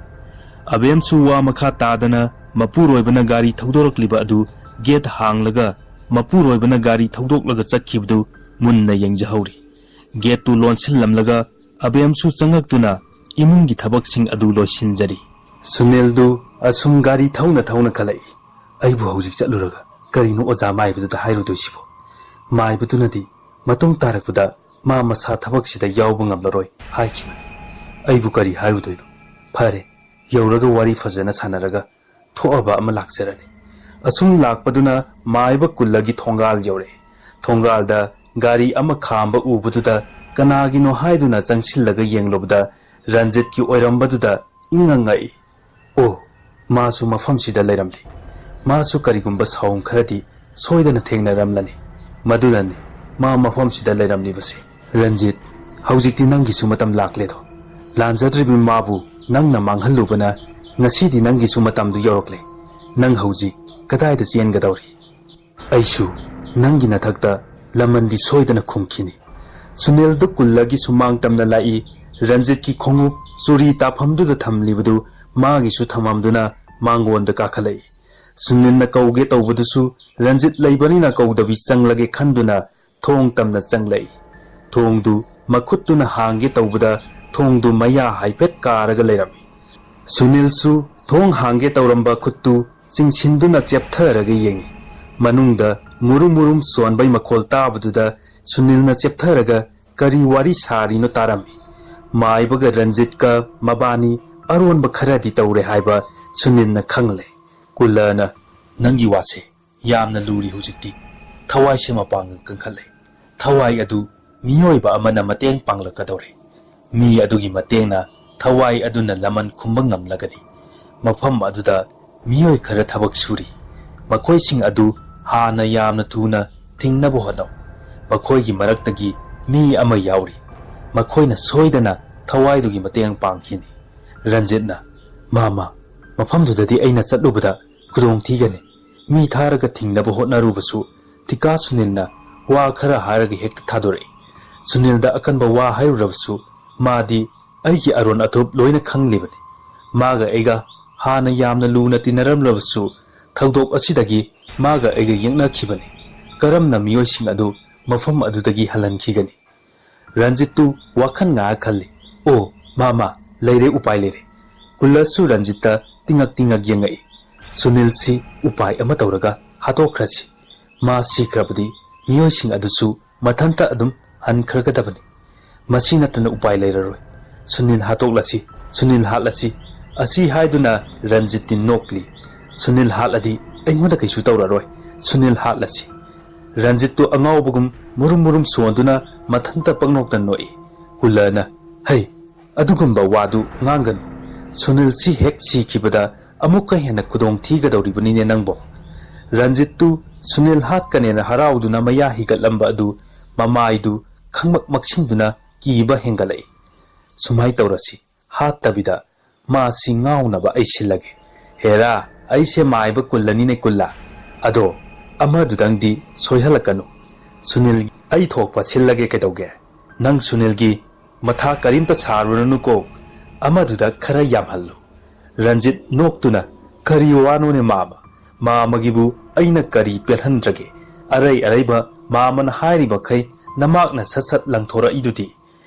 ꯑꯕꯦꯝꯁꯨ ꯋꯥ ꯃꯈꯥ ꯇꯥꯗꯅ ꯃꯄꯨꯔꯣꯏꯕꯅ ꯒꯥꯔꯤ ꯊꯧꯗꯣꯔꯛꯂꯤꯕ ꯑꯗꯨ ꯒꯦꯠ ꯍꯥꯡꯂꯒ ꯃꯄꯨꯔꯣꯏꯕꯅ ꯒꯥꯔꯤ ꯊꯧꯗꯣꯛꯂꯒ ꯆꯠꯈꯤꯕꯗꯨ ꯃꯨꯟꯅ ꯌꯦꯡꯖꯍꯧꯔꯤ꯫ ꯒꯦꯠꯇꯨ ꯂꯣꯟꯁꯤꯜꯂꯝꯂꯒ ꯑꯕꯦꯝꯁꯨ ꯆꯪꯉꯛꯇꯨꯅ ꯏꯃꯨꯡꯒꯤ ꯊꯕꯛꯁꯤꯡ ꯑꯗꯨ ꯂꯣꯏꯁꯤꯟꯖꯔꯤ꯫ ꯁꯨꯅꯤꯜꯗꯨ ꯑꯁꯨꯝ ꯒꯥꯔꯤ ꯊꯧꯅ ꯊꯧꯅ ꯈꯜꯂꯛꯏ꯫ "ꯑꯩꯕꯨ ꯍꯧꯖꯤꯛ ꯆꯠꯂꯨꯔꯒ ꯀꯔꯤꯅꯣ ꯑꯣꯖꯥ ꯃꯥꯏꯕꯗꯨꯗ ꯍꯥꯏꯔꯨꯗꯣꯏꯁꯤꯕꯣ? ꯃꯥꯏꯕꯗꯨꯅꯗꯤ ꯃꯇꯨꯡ ꯇꯥꯔꯛꯄꯗ ꯃꯥ ꯃꯁꯥ ꯊꯕꯛꯁꯤꯗ ꯌꯥꯎꯕ ꯉꯝꯂꯔꯣꯏ ꯍꯥꯏꯈꯤꯕꯅꯤ꯫ ꯑꯩꯕꯨ ꯀꯔꯤ ꯍꯥꯏꯔꯨꯗꯣꯏꯅꯣ? ꯐꯔꯦ, ꯌꯧꯔꯒ ꯋꯥꯔꯤ ꯐꯖꯅ ꯁꯥꯟꯅꯔꯒ ꯊꯣꯛꯑꯕ ꯑꯃ ꯂꯥꯛꯆꯔꯅꯤ꯫" ꯑꯁꯨꯝ ꯂꯥꯛꯄꯗꯨꯅ ꯃꯥꯏꯕ ꯀꯨꯜꯂꯒꯤ ꯊꯣꯡꯒꯥꯜ ꯌꯧꯔꯛꯑꯦ꯫ ꯊꯣꯡꯒꯥꯜꯗ ꯒꯥꯔꯤ ꯑꯃ ꯈꯥꯝꯕ ꯎꯕꯗꯨꯗ ꯀꯅꯥꯒꯤꯅꯣ ꯍꯥꯏꯗꯨꯅ ꯆꯪꯁꯤꯜꯂꯒ ꯌꯦꯡꯂꯨꯕꯗ ꯔꯟꯖꯤꯠꯀꯤ ꯑꯣꯏꯔꯝꯕꯗꯨꯗ ꯏꯪꯉ ꯉꯛꯏ꯫ "ꯑꯣ, ꯃꯥꯁꯨ ꯃꯐꯝꯁꯤꯗ ꯂꯩꯔꯝꯂꯦ꯫ ꯃꯥꯁꯨ ꯀꯔꯤꯒꯨꯝꯕ ꯁꯥꯎꯝ ꯈꯔꯗꯤ ꯁꯣꯏꯗꯅ ꯊꯦꯡꯅꯔꯝꯂꯅꯤ꯫ ꯃꯗꯨꯅꯅꯤ ꯃꯥ ꯃꯐꯝꯁꯤꯗ ꯂꯩꯔꯝꯂꯤꯕꯁꯦ꯫" "ꯔꯟꯖꯤꯠ, ꯍꯧꯖꯤꯛꯇꯤ ꯅꯪꯒꯤꯁꯨ ꯃꯇꯝ ꯂꯥꯛꯂꯦꯗꯣ꯫ ꯂꯥꯟꯖꯗ꯭ꯔꯤꯕ ꯃꯥꯕꯨ ꯅꯪꯅ ꯃꯥꯡꯍꯜꯂꯨꯕꯅ ꯉꯁꯤꯗꯤ ꯅꯪꯒꯤꯁꯨ ꯃꯇꯝꯗꯨ ꯌꯧꯔꯛꯂꯦ꯫ ꯅꯪ ꯍꯧꯖꯤꯛ ꯀꯗꯥꯏꯗ ꯆꯦꯟꯒꯗꯧꯔꯤ?" "ꯑꯩꯁꯨ ꯅꯪꯒꯤ ꯅꯊꯛꯇ ꯂꯃꯟꯗꯤ ꯁꯣꯏꯗꯅ ꯈꯨꯝꯈꯤꯅꯤ꯫" ꯁꯨꯅꯤꯜꯗꯨ ꯀꯨꯜꯂꯒꯤ ꯁꯨꯃꯥꯡ ꯇꯝꯅ ꯂꯥꯛꯏ꯫ ꯔꯟꯖꯤꯠꯀꯤ ꯈꯣꯡꯎꯞ ꯆꯨꯔꯤ ꯇꯥꯐꯝꯗꯨꯗ ꯊꯝꯂꯤꯕꯗꯨ ꯃꯥꯒꯤꯁꯨ ꯊꯝꯃꯝꯗꯨꯅ ꯃꯥꯡꯒꯣꯟꯗ ꯀꯥꯈꯠꯂꯛꯏ꯫ ꯁꯨꯅꯤꯜꯅ ꯀꯧꯒꯦ ꯇꯧꯕꯗꯨꯁꯨ ꯔꯟꯖꯤꯠ ꯂꯩꯕꯅꯤꯅ ꯀꯧꯗꯕꯤ ꯆꯪꯂꯒꯦ ꯈꯟꯗꯨꯅ ꯊꯣꯡ ꯇꯝꯅ ꯆꯪꯂꯛꯏ꯫ ꯊꯣꯡꯗꯨ ꯃꯈꯨꯠꯇꯨꯅ ꯍꯥꯡꯒꯦ ꯇꯧꯕꯗ ꯊꯣꯡꯗꯨ ꯃꯌꯥ ꯍꯥꯏꯐꯦꯠ ꯀꯥꯔꯒ ꯂꯩꯔꯝꯃꯤ꯫ ꯁꯨꯅꯤꯜꯁꯨ ꯊꯣꯡ ꯍꯥꯡꯒꯦ ꯇꯧꯔꯝꯕ ꯈꯨꯠꯇꯨ ꯆꯤꯡꯁꯤꯟꯗꯨꯅ ꯆꯦꯞꯊꯔꯒ ꯌꯦꯡꯏ꯫ ꯃꯅꯨꯡꯗ ꯃꯨꯔꯨꯝ ꯃꯨꯔꯨꯝ ꯁꯣꯟꯕꯩ ꯃꯈꯣꯜ ꯇꯥꯕꯗꯨꯗ ꯁꯨꯅꯤꯜꯅ ꯆꯦꯞꯊꯔꯒ ꯀꯔꯤ ꯋꯥꯔꯤ ꯁꯥꯔꯤꯅꯣ ꯇꯥꯔꯝꯃꯤ꯫ ꯃꯥꯏꯕꯒ ꯔꯟꯖꯤꯠꯀ ꯃꯕꯥꯅꯤ ꯑꯔꯣꯟꯕ ꯈꯔꯗꯤ ꯇꯧꯔꯦ ꯍꯥꯏꯕ ꯁꯨꯅꯤꯜꯅ ꯈꯪꯂꯦ꯫ ꯀꯨꯜꯂꯅ, "ꯅꯪꯒꯤ ꯋꯥꯁꯦ ꯌꯥꯝꯅ ꯂꯨꯔꯤ ꯍꯧꯖꯤꯛꯇꯤ꯫ ꯊꯋꯥꯏꯁꯦ ꯃꯄꯥꯡꯒꯜ ꯀꯟꯈꯠꯂꯦ꯫ ꯊꯋꯥꯏ ꯑꯗꯨ ꯃꯤꯑꯣꯏꯕ ꯑꯃꯅ ꯃꯇꯦꯡ ꯄꯥꯡꯂꯛꯀꯗꯧꯔꯦ꯫ ꯃꯤ ꯑꯗꯨꯒꯤ ꯃꯇꯦꯡꯅ ꯊꯋꯥꯏ ꯑꯗꯨꯅ ꯂꯃꯟ ꯈꯨꯝꯕ ꯉꯝꯂꯒꯅꯤ꯫ ꯃꯐꯝ ꯑꯗꯨꯗ ꯃꯤꯑꯣꯏ ꯈꯔ ꯊꯕꯛ ꯁꯨꯔꯤ꯫ ꯃꯈꯣꯏꯁꯤꯡ ꯑꯗꯨ ꯍꯥꯟꯅ ꯌꯥꯝꯅ ꯊꯨꯅ ꯊꯤꯡꯅꯕ ꯍꯣꯠꯅꯧ꯫ ꯃꯈꯣꯏꯒꯤ ꯃꯔꯛꯇꯒꯤ ꯃꯤ ꯑꯃ ꯌꯥꯎꯔꯤ꯫ ꯃꯈꯣꯏꯅ ꯁꯣꯏꯗꯅ ꯊꯋꯥꯏꯗꯨꯒꯤ ꯃꯇꯦꯡ ꯄꯥꯡꯈꯤꯅꯤ꯫ ꯔꯟꯖꯤꯠꯅ, "ꯃꯥꯃ, ꯃꯐꯝꯗꯨꯗꯗꯤ ꯑꯩꯅ ꯆꯠꯂꯨꯕꯗ ꯈꯨꯗꯣꯡ ꯊꯤꯒꯅꯤ꯫ ꯃꯤ ꯊꯥꯔꯒ ꯊꯤꯡꯅꯕ ꯍꯣꯠꯅꯔꯨꯕꯁꯨ ꯊꯤꯀꯥ ꯁꯨꯅꯤꯜꯅ ꯋꯥ ꯈꯔ ꯍꯥꯏꯔꯒ ꯍꯦꯛꯇ ꯊꯥꯗꯣꯔꯛꯏ꯫ ꯁꯨꯅꯤꯜꯗ ꯑꯀꯟꯕ ꯋꯥ ꯍꯥꯏꯔꯨꯔꯕꯁꯨ ꯃꯥꯗꯤ ꯑꯩꯒꯤ ꯑꯔꯣꯟ ꯑꯊꯨꯞ ꯂꯣꯏꯅ ꯈꯪꯂꯤꯕꯅꯤ꯫ ꯃꯥꯒ ꯑꯩꯒ ꯍꯥꯟꯅ ꯌꯥꯝꯅ ꯂꯨꯅ ꯇꯤꯟꯅꯔꯝꯂꯕꯁꯨ ꯊꯧꯗꯣꯛ ꯑꯁꯤꯗꯒꯤ ꯃꯥꯒ ꯑꯩꯒ ꯌꯦꯛꯅꯈꯤꯕꯅꯤ꯫ ꯀꯔꯝꯅ ꯃꯤꯑꯣꯏꯁꯤꯡ ꯑꯗꯨ ꯃꯐꯝ ꯑꯗꯨꯗꯒꯤ ꯍꯜꯍꯟꯈꯤꯒꯅꯤ?" ꯔꯟꯖꯤꯠꯇꯨ ꯋꯥꯈꯜ ꯉꯥꯏꯍꯥꯛ ꯈꯜꯂꯤ꯫ "ꯑꯣ, ꯃꯥꯃ, ꯂꯩꯔꯦ, ꯎꯄꯥꯏ ꯂꯩꯔꯦ꯫" ꯀꯨꯜꯂꯁꯨ ꯔꯟꯖꯤꯠꯇ ꯇꯤꯡꯉꯛ ꯇꯤꯡꯉꯛ ꯌꯦꯡꯉꯛꯏ꯫ "ꯁꯨꯅꯤꯜꯁꯤ ꯎꯄꯥꯏ ꯑꯃ ꯇꯧꯔꯒ ꯍꯥꯠꯇꯣꯛꯈ꯭ꯔꯁꯤ꯫ ꯃꯥ ꯁꯤꯈ꯭ꯔꯕꯗꯤ ꯃꯤꯑꯣꯏꯁꯤꯡ ꯑꯗꯨꯁꯨ ꯃꯊꯟꯇ ꯑꯗꯨꯝ ꯍꯟꯈ꯭ꯔꯒꯗꯕꯅꯤ꯫ ꯃꯁꯤ ꯅꯠꯇꯅ ꯎꯄꯥꯏ ꯂꯩꯔꯔꯣꯏ꯫ ꯁꯨꯅꯤꯜ ꯍꯥꯠꯇꯣꯛꯂꯁꯤ, ꯁꯨꯅꯤꯜ ꯍꯥꯠꯂꯁꯤ꯫" ꯑꯁꯤ ꯍꯥꯏꯗꯨꯅ ꯔꯟꯖꯤꯠꯇꯤ ꯅꯣꯛꯂꯤ꯫ "ꯁꯨꯅꯤꯜ ꯍꯥꯠꯂꯗꯤ ꯑꯩꯉꯣꯟꯗ ꯀꯩꯁꯨ ꯇꯧꯔꯔꯣꯏ꯫ ꯁꯨꯅꯤꯜ ꯍꯥꯠꯂꯁꯤ꯫" ꯔꯟꯖꯤꯠꯇꯨ ꯑꯉꯥꯎꯕꯒꯨꯝ ꯃꯨꯔꯨꯝ ꯃꯨꯔꯨꯝ ꯁꯣꯟꯗꯨꯅ ꯃꯊꯟꯇ ꯄꯪꯅꯣꯛꯇ ꯅꯣꯛꯏ꯫ ꯀꯨꯜꯂꯅ, "ꯍꯩ, ꯑꯗꯨꯒꯨꯝꯕ ꯋꯥꯗꯨ ꯉꯥꯡꯒꯅꯨ꯫ ꯁꯨꯅꯤꯜꯁꯤ ꯍꯦꯛ ꯁꯤꯈꯤꯕꯗ ꯑꯃꯨꯛꯀ ꯍꯦꯟꯅ ꯈꯨꯗꯣꯡ ꯊꯤꯒꯗꯧꯔꯤꯕꯅꯤꯅꯦ ꯅꯪꯕꯣ꯫" ꯔꯟꯖꯤꯠꯇꯨ ꯁꯨꯅꯤꯜ ꯍꯥꯠꯀꯅꯦꯅ ꯍꯔꯥꯎꯗꯨꯅ ꯃꯌꯥ ꯍꯤꯒꯠꯂꯝꯕ ꯑꯗꯨ ꯃꯃꯥꯏꯗꯨ ꯈꯪꯃꯛ ꯃꯛꯁꯤꯟꯗꯨꯅ ꯀꯤꯕ ꯍꯦꯟꯒꯠꯂꯛꯏ꯫ "ꯁꯨꯃꯥꯏ ꯇꯧꯔꯁꯤ, ꯍꯥꯠꯇꯕꯤꯗ ꯃꯥꯁꯤ ꯉꯥꯎꯅꯕ ꯑꯩ ꯁꯤꯜꯂꯒꯦ꯫ ꯍꯦꯔꯥ, ꯑꯩꯁꯦ ꯃꯥꯏꯕ ꯀꯨꯜꯂꯅꯤꯅꯦ ꯀꯨꯜꯂ꯫ ꯑꯗꯣ ꯑꯃꯗꯨꯗꯪꯗꯤ ꯁꯣꯏꯍꯜꯂꯛꯀꯅꯨ꯫ ꯁꯨꯅꯤꯜ, ꯑꯩ ꯊꯣꯛꯄ ꯁꯤꯜꯂꯒꯦ ꯀꯩꯗꯧꯒꯦ? ꯅꯪ ꯁꯨꯅꯤꯜꯒꯤ ꯃꯊꯥ ꯀꯔꯤꯝꯇ ꯁꯥꯔꯨꯔꯅꯨꯀꯣ꯫ ꯑꯃꯗꯨꯗ ꯈꯔ ꯌꯥꯝꯍꯜꯂꯨ꯫" ꯔꯟꯖꯤꯠ ꯅꯣꯛꯇꯨꯅ, "ꯀꯔꯤ ꯋꯥꯅꯣꯅꯦ ꯃꯥꯃ? ꯃꯥꯃꯒꯤꯕꯨ ꯑꯩꯅ ꯀꯔꯤ ꯄꯦꯜꯍꯟꯗ꯭ꯔꯒꯦ? ꯑꯔꯩ ꯑꯔꯩꯕ ꯃꯥꯃꯅ ꯍꯥꯏꯔꯤꯕꯈꯩ ꯅꯃꯥꯛꯅ ꯁꯠ ꯁꯠ ꯂꯪꯊꯣꯔꯛꯏꯗꯨꯗꯤ꯫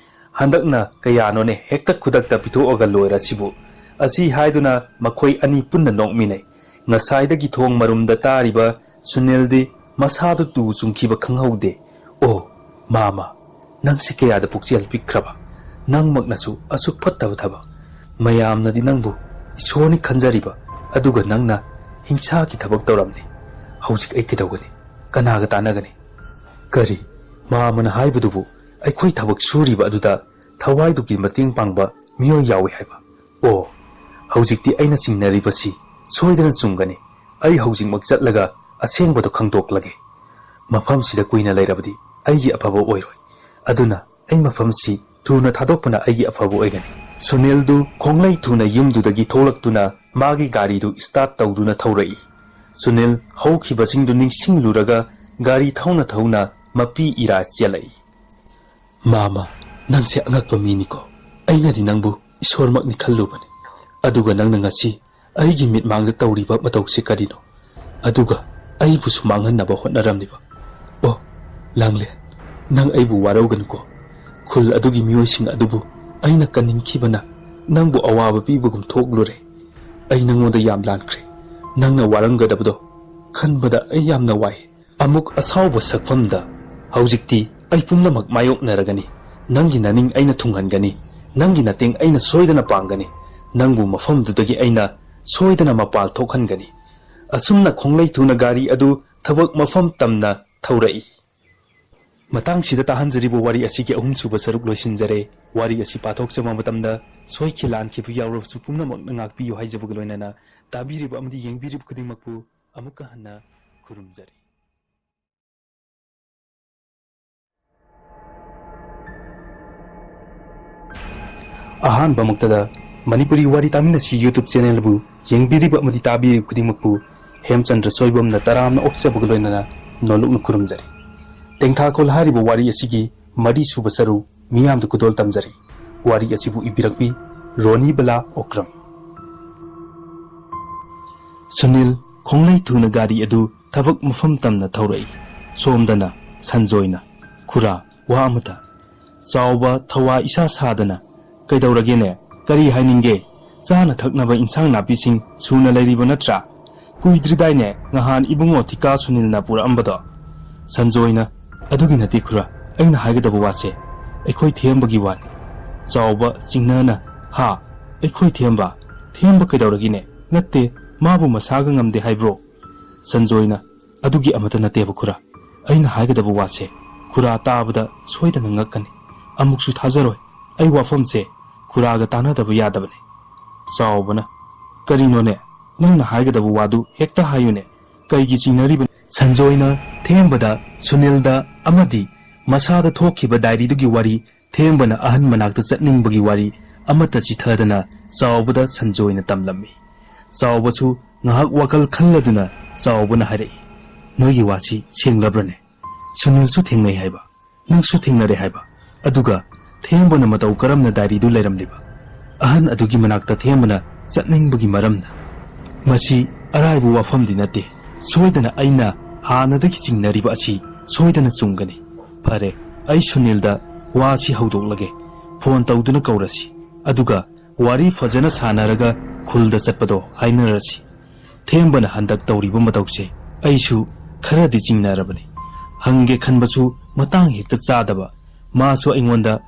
ꯍꯟꯗꯛꯅ ꯀꯌꯥꯅꯣꯅꯦ ꯍꯦꯛꯇ ꯈꯨꯗꯛꯇ ꯄꯤꯊꯣꯛꯑꯒ ꯂꯣꯏꯔꯁꯤꯕꯨ?" ꯑꯁꯤ ꯍꯥꯏꯗꯨꯅ ꯃꯈꯣꯏ ꯑꯅꯤ ꯄꯨꯟꯅ ꯅꯣꯛꯃꯤꯟꯅꯩ꯫ ꯉꯁꯥꯏꯗꯒꯤ ꯊꯣꯡ ꯃꯔꯨꯝꯗ ꯇꯥꯔꯤꯕ ꯁꯨꯅꯤꯜꯗꯤ ꯃꯁꯥꯗꯨ ꯇꯨ ꯆꯨꯡꯈꯤꯕ ꯈꯪꯍꯧꯗꯦ꯫ "ꯑꯣ, ꯃꯥꯃ, ꯅꯪꯁꯦ ꯀꯌꯥꯗ ꯄꯨꯛꯆꯦꯜ ꯄꯤꯛꯈ꯭ꯔꯕ? ꯅꯪꯃꯛꯅꯁꯨ ꯑꯁꯨꯛ ꯐꯠꯇꯕ ꯊꯕꯛ꯫ ꯃꯌꯥꯝꯅꯗꯤ ꯅꯪꯕꯨ ꯏꯁꯣꯔꯅꯤ ꯈꯟꯖꯔꯤꯕ, ꯑꯗꯨꯒ ꯅꯪꯅ ꯍꯤꯡꯁꯥꯒꯤ ꯊꯕꯛ ꯇꯧꯔꯝꯂꯤ꯫ ꯍꯧꯖꯤꯛ ꯑꯩ ꯀꯩꯗꯧꯒꯅꯤ? ꯀꯅꯥꯒ ꯇꯥꯟꯅꯒꯅꯤ?" "ꯀꯔꯤ? ꯃꯥꯃꯅ ꯍꯥꯏꯕꯗꯨꯕꯨ ꯑꯩꯈꯣꯏ ꯊꯕꯛ ꯁꯨꯔꯤꯕ ꯑꯗꯨꯗ ꯊꯋꯥꯏꯗꯨꯒꯤ ꯃꯇꯦꯡ ꯄꯥꯡꯕ ꯃꯤꯑꯣꯏ ꯌꯥꯎꯏ ꯍꯥꯏꯕ꯫ ꯑꯣ, ꯍꯧꯖꯤꯛꯇꯤ ꯑꯩꯅ ꯆꯤꯡꯅꯔꯤꯕꯁꯤ ꯁꯣꯏꯗꯅ ꯆꯨꯝꯒꯅꯤ꯫ ꯑꯩ ꯍꯧꯖꯤꯛꯃꯛ ꯆꯠꯂꯒ ꯑꯁꯦꯡꯕꯗꯨ ꯈꯪꯗꯣꯛꯂꯒꯦ꯫ ꯃꯐꯝꯁꯤꯗ ꯀꯨꯏꯅ ꯂꯩꯔꯕꯗꯤ ꯑꯩꯒꯤ ꯑꯐꯕ ꯑꯣꯏꯔꯣꯏ꯫ ꯑꯗꯨꯅ ꯑꯩ ꯃꯐꯝꯁꯤ ꯊꯨꯅ ꯊꯥꯗꯣꯛꯄꯅ ꯑꯩꯒꯤ ꯑꯐꯕ ꯑꯣꯏꯒꯅꯤ꯫ ꯁꯨꯅꯤꯜꯗꯨ ꯈꯣꯡꯂꯩ ꯊꯨꯅ ꯌꯨꯝꯗꯨꯗꯒꯤ ꯊꯣꯛꯂꯛꯇꯨꯅ ꯃꯥꯒꯤ ꯒꯥꯔꯤꯗꯨ start ꯇꯧꯗꯨꯅ ꯊꯧꯔꯛꯏ꯫ ꯁꯨꯅꯤꯜ ꯍꯧꯈꯤꯕꯁꯤꯡꯗꯨ ꯅꯤꯡꯁꯤꯡꯂꯨꯔꯒ ꯒꯥꯔꯤ ꯊꯧꯅ ꯊꯧꯅ ꯃꯄꯤ ꯏꯔꯥ ꯆꯦꯜꯂꯛꯏ꯫ "ꯃꯥꯃ, ꯅꯪꯁꯦ ꯑꯉꯛꯄ ꯃꯤꯅꯤꯀꯣ꯫ ꯑꯩꯅꯗꯤ ꯅꯪꯕꯨ ꯏꯁꯣꯔꯃꯛꯅꯤ ꯈꯜꯂꯨꯕꯅꯤ꯫ ꯑꯗꯨꯒ ꯅꯪꯅ ꯉꯁꯤ ꯑꯩꯒꯤ ꯃꯤꯠꯃꯥꯡꯗ ꯇꯧꯔꯤꯕ ꯃꯇꯧꯁꯤ ꯀꯔꯤꯅꯣ? ꯑꯗꯨꯒ ꯑꯩꯕꯨꯁꯨ ꯃꯥꯡꯍꯟꯅꯕ ꯍꯣꯠꯅꯔꯝꯂꯤꯕ꯫ ꯑꯣ, ꯂꯥꯡꯂꯦꯟ, ꯅꯪ ꯑꯩꯕꯨ ꯋꯥꯔꯧꯒꯅꯨꯀꯣ꯫ ꯈꯨꯜ ꯑꯗꯨꯒꯤ ꯃꯤꯑꯣꯏꯁꯤꯡ ꯑꯗꯨꯕꯨ ꯑꯩꯅ ꯀꯟꯅꯤꯡꯈꯤꯕꯅ ꯅꯪꯕꯨ ꯑꯋꯥꯕ ꯄꯤꯕꯒꯨꯝ ꯊꯣꯛꯂꯨꯔꯦ꯫ ꯑꯩ ꯅꯉꯣꯟꯗ ꯌꯥꯝ ꯂꯥꯟꯈ꯭ꯔꯦ꯫ ꯅꯪꯅ ꯋꯥꯔꯝꯒꯗꯕꯗꯣ ꯈꯟꯕꯗ ꯑꯩ ꯌꯥꯝꯅ ꯋꯥꯏ꯫ ꯑꯃꯨꯛ ꯑꯁꯥꯎꯕ ꯁꯛꯐꯝꯗ, "ꯍꯧꯖꯤꯛꯇꯤ ꯑꯩ ꯄꯨꯝꯅꯃꯛ ꯃꯥꯌꯣꯛꯅꯔꯒꯅꯤ꯫ ꯅꯪꯒꯤ ꯅꯅꯤꯡ ꯑꯩꯅ ꯊꯨꯡꯍꯟꯒꯅꯤ꯫ ꯅꯪꯒꯤ ꯅꯇꯦꯡ ꯑꯩꯅ ꯁꯣꯏꯗꯅ ꯄꯥꯡꯒꯅꯤ꯫ ꯅꯪꯕꯨ ꯃꯐꯝꯗꯨꯗꯒꯤ ꯑꯩꯅ ꯁꯣꯏꯗꯅ ꯃꯄꯥꯜ ꯊꯣꯛꯍꯟꯒꯅꯤ꯫" ꯑꯁꯨꯝꯅ ꯈꯣꯡꯂꯩ ꯊꯨꯅ ꯒꯥꯔꯤ ꯑꯗꯨ ꯊꯕꯛ ꯃꯐꯝ ꯇꯝꯅ ꯊꯧꯔꯛꯏ꯫ ꯃꯇꯥꯡꯁꯤꯗ ꯇꯥꯍꯟꯖꯔꯤꯕ ꯋꯥꯔꯤ ꯑꯁꯤꯒꯤ ꯑꯍꯨꯝꯁꯨꯕ ꯁꯔꯨꯛ ꯂꯣꯏꯁꯤꯟꯖꯔꯦ꯫ ꯋꯥꯔꯤ ꯑꯁꯤ ꯄꯥꯊꯣꯛꯆꯕ ꯃꯇꯝꯗ ꯁꯣꯏꯈꯤ ꯂꯥꯟꯈꯤꯕ ꯌꯥꯎꯔꯕꯁꯨ ꯄꯨꯝꯅꯃꯛꯅ ꯉꯥꯛꯄꯤꯌꯨ ꯍꯥꯏꯖꯕꯒ ꯂꯣꯏꯅꯅ ꯇꯥꯕꯤꯔꯤꯕ ꯑꯃꯗꯤ ꯌꯦꯡꯕꯤꯔꯤꯕ ꯈꯨꯗꯤꯡꯃꯛꯄꯨ ꯑꯃꯨꯛꯀ ꯍꯟꯅ ꯈꯨꯔꯨꯝꯖꯔꯤ꯫ ꯑꯍꯥꯟꯕꯃꯛꯇꯗ ꯃꯅꯤꯄꯨꯔꯤ ꯋꯥꯔꯤ ꯇꯥꯃꯤꯟꯅꯁꯤ YouTube channelꯕꯨ ꯌꯦꯡꯕꯤꯔꯤꯕ ꯑꯃꯗꯤ ꯇꯥꯕꯤꯔꯤꯕ ꯈꯨꯗꯤꯡꯃꯛꯄꯨ ꯍꯦꯝꯆꯟꯗ꯭ꯔ ꯁꯣꯏꯕꯝꯅ ꯇꯔꯥꯝꯅ ꯑꯣꯛꯆꯕꯒ ꯂꯣꯏꯅꯅ ꯅꯣꯂꯨꯛꯅ ꯈꯨꯔꯨꯝꯖꯔꯤ꯫ ꯇꯦꯡꯊꯥꯈꯣꯜ ꯍꯥꯏꯔꯤꯕ ꯋꯥꯔꯤ ꯑꯁꯤꯒꯤ ꯃꯔꯤꯁꯨꯕ ꯁꯔꯨꯛ ꯃꯤꯌꯥꯝꯗ ꯈꯨꯗꯣꯜ ꯇꯝꯖꯔꯤ꯫ ꯋꯥꯔꯤ ꯑꯁꯤꯕꯨ ꯏꯕꯤꯔꯛꯄꯤ ꯔꯣꯅꯤ ꯕꯂꯥ ꯑꯣꯀ꯭ꯔꯝ꯫ ꯁꯨꯅꯤꯜ ꯈꯣꯡꯂꯩ ꯊꯨꯅ ꯒꯥꯔꯤ ꯑꯗꯨ ꯊꯕꯛ ꯃꯐꯝ ꯇꯝꯅ ꯊꯧꯔꯛꯏ꯫ ꯁꯣꯝꯗꯅ ꯁꯟꯖꯣꯏꯅ, "ꯈꯨꯔꯥ, ꯋꯥ ꯑꯃꯇ꯫" ꯆꯥꯎꯕ ꯊꯋꯥ ꯏꯁꯥ ꯁꯥꯗꯅ, "ꯀꯩꯗꯧꯔꯒꯦꯅꯦ? ꯀꯔꯤ ꯍꯥꯏꯅꯤꯡꯒꯦ? ꯆꯥꯅ ꯊꯛꯅꯕ ꯏꯟꯁꯥꯡ ꯅꯥꯄꯤꯁꯤꯡ ꯁꯨꯅ ꯂꯩꯔꯤꯕ ꯅꯠꯇ꯭ꯔꯥ? ꯀꯨꯏꯗ꯭ꯔꯤꯗꯥꯏꯅꯦ ꯉꯍꯥꯟ ꯏꯕꯨꯡꯉꯣ ꯊꯤꯀꯥ ꯁꯨꯅꯤꯜꯅ ꯄꯨꯔꯛꯑꯝꯕꯗꯣ?" ꯁꯟꯖꯣꯏꯅ, "ꯑꯗꯨꯒꯤ ꯅꯠꯇꯦ ꯈꯨꯔꯥ, ꯑꯩꯅ ꯍꯥꯏꯒꯗꯕ ꯋꯥꯁꯦ ꯑꯩꯈꯣꯏ ꯊꯦꯝꯕꯒꯤ ꯋꯥꯅꯤ꯫" ꯆꯥꯎꯕ ꯆꯤꯡꯅꯅ, "ꯍꯥ? ꯑꯩꯈꯣꯏ ꯊꯦꯝꯕ? ꯊꯦꯝꯕ ꯀꯩꯗꯧꯔꯒꯦꯅꯦ? ꯅꯠꯇꯦ, ꯃꯥꯕꯨ ꯃꯁꯥꯒ ꯉꯝꯗꯦ ꯍꯥꯏꯕ꯭ꯔꯣ?" ꯁꯟꯖꯣꯏꯅ, "ꯑꯗꯨꯒꯤ ꯑꯃꯠꯇ ꯅꯠꯇꯦꯕ ꯈꯨꯔꯥ꯫ ꯑꯩꯅ ꯍꯥꯏꯒꯗꯕ ꯋꯥꯁꯦ ꯈꯨꯔꯥ ꯇꯥꯕꯗ ꯁꯣꯏꯗꯅ ꯉꯛꯀꯅꯤ꯫ ꯑꯃꯨꯛꯁꯨ ꯊꯥꯖꯔꯣꯏ꯫ ꯑꯩ ꯋꯥꯐꯝꯁꯦ ꯈꯨꯔꯥꯒ ꯇꯥꯟꯅꯗꯕ ꯌꯥꯗꯕꯅꯤ꯫ ꯆꯥꯎꯕꯅ, "ꯀꯔꯤꯅꯣꯅꯦ? ꯅꯪꯅ ꯍꯥꯏꯒꯗꯕ ꯋꯥꯗꯨ ꯍꯦꯛꯇ ꯍꯥꯏꯌꯨꯅꯦ꯫ ꯀꯩꯒꯤ ꯆꯤꯡꯅꯔꯤꯕꯅꯣ?" ꯁꯟꯖꯣꯏꯅ ꯊꯦꯝꯕꯗ, ꯁꯨꯅꯤꯜꯗ ꯑꯃꯗꯤ ꯃꯁꯥꯗ ꯊꯣꯛꯈꯤꯕ ꯗꯥꯏꯔꯤꯗꯨꯒꯤ ꯋꯥꯔꯤ, ꯊꯦꯝꯕꯅ ꯑꯍꯟ ꯃꯅꯥꯛꯇ ꯆꯠꯅꯤꯡꯕꯒꯤ ꯋꯥꯔꯤ ꯑꯃꯠꯇ ꯆꯤꯊꯗꯅ ꯆꯥꯎꯕꯗ ꯁꯟꯖꯣꯏꯅ ꯇꯝꯂꯝꯃꯤ꯫ ꯆꯥꯎꯕꯁꯨ ꯉꯥꯏꯍꯥꯛ ꯋꯥꯈꯜ ꯈꯜꯂꯗꯨꯅ ꯆꯥꯎꯕꯅ ꯍꯥꯏꯔꯛꯏ, "ꯅꯣꯏꯒꯤ ꯋꯥꯁꯤ ꯁꯦꯡꯂꯕ꯭ꯔꯅꯦ? ꯁꯨꯅꯤꯜꯁꯨ ꯊꯦꯡꯅꯩ ꯍꯥꯏꯕ, ꯅꯪꯁꯨ ꯊꯦꯡꯅꯔꯦ ꯍꯥꯏꯕ, ꯑꯗꯨꯒ ꯊꯦꯝꯕꯅ ꯃꯇꯧ ꯀꯔꯝꯅ ꯗꯥꯏꯔꯤꯗꯨ ꯂꯩꯔꯝꯂꯤꯕ? ꯑꯍꯟ ꯑꯗꯨꯒꯤ ꯃꯅꯥꯛꯇ ꯊꯦꯝꯕꯅ ꯆꯠꯅꯤꯡꯕꯒꯤ ꯃꯔꯝꯅ?" "ꯃꯁꯤ ꯑꯔꯥꯏꯕ ꯋꯥꯐꯝꯗꯤ ꯅꯠꯇꯦ꯫ ꯁꯣꯏꯗꯅ ꯑꯩꯅ ꯍꯥꯟꯅꯗꯒꯤ ꯆꯤꯡꯅꯔꯤꯕ ꯑꯁꯤ ꯁꯣꯏꯗꯅ ꯆꯨꯝꯒꯅꯤ꯫ ꯐꯔꯦ, ꯑꯩ ꯁꯨꯅꯤꯜꯗ ꯋꯥꯁꯤ ꯍꯧꯗꯣꯛꯂꯒꯦ꯫ ꯐꯣꯟ ꯇꯧꯗꯨꯅ ꯀꯧꯔꯁꯤ꯫ ꯑꯗꯨꯒ ꯋꯥꯔꯤ ꯐꯖꯅ ꯁꯥꯟꯅꯔꯒ ꯈꯨꯜꯗ ꯆꯠꯄꯗꯣ ꯍꯥꯏꯅꯔꯁꯤ꯫ ꯊꯦꯝꯕꯅ ꯍꯟꯗꯛ ꯇꯧꯔꯤꯕ ꯃꯇꯧꯁꯦ ꯑꯩꯁꯨ ꯈꯔꯗꯤ ꯆꯤꯡꯅꯔꯕꯅꯤ꯫ ꯍꯪꯒꯦ ꯈꯟꯕꯁꯨ ꯃꯇꯥꯡ ꯍꯦꯛꯇ ꯆꯥꯗꯕ꯫ ꯃꯥꯁꯨ ꯑꯩꯉꯣꯟꯗ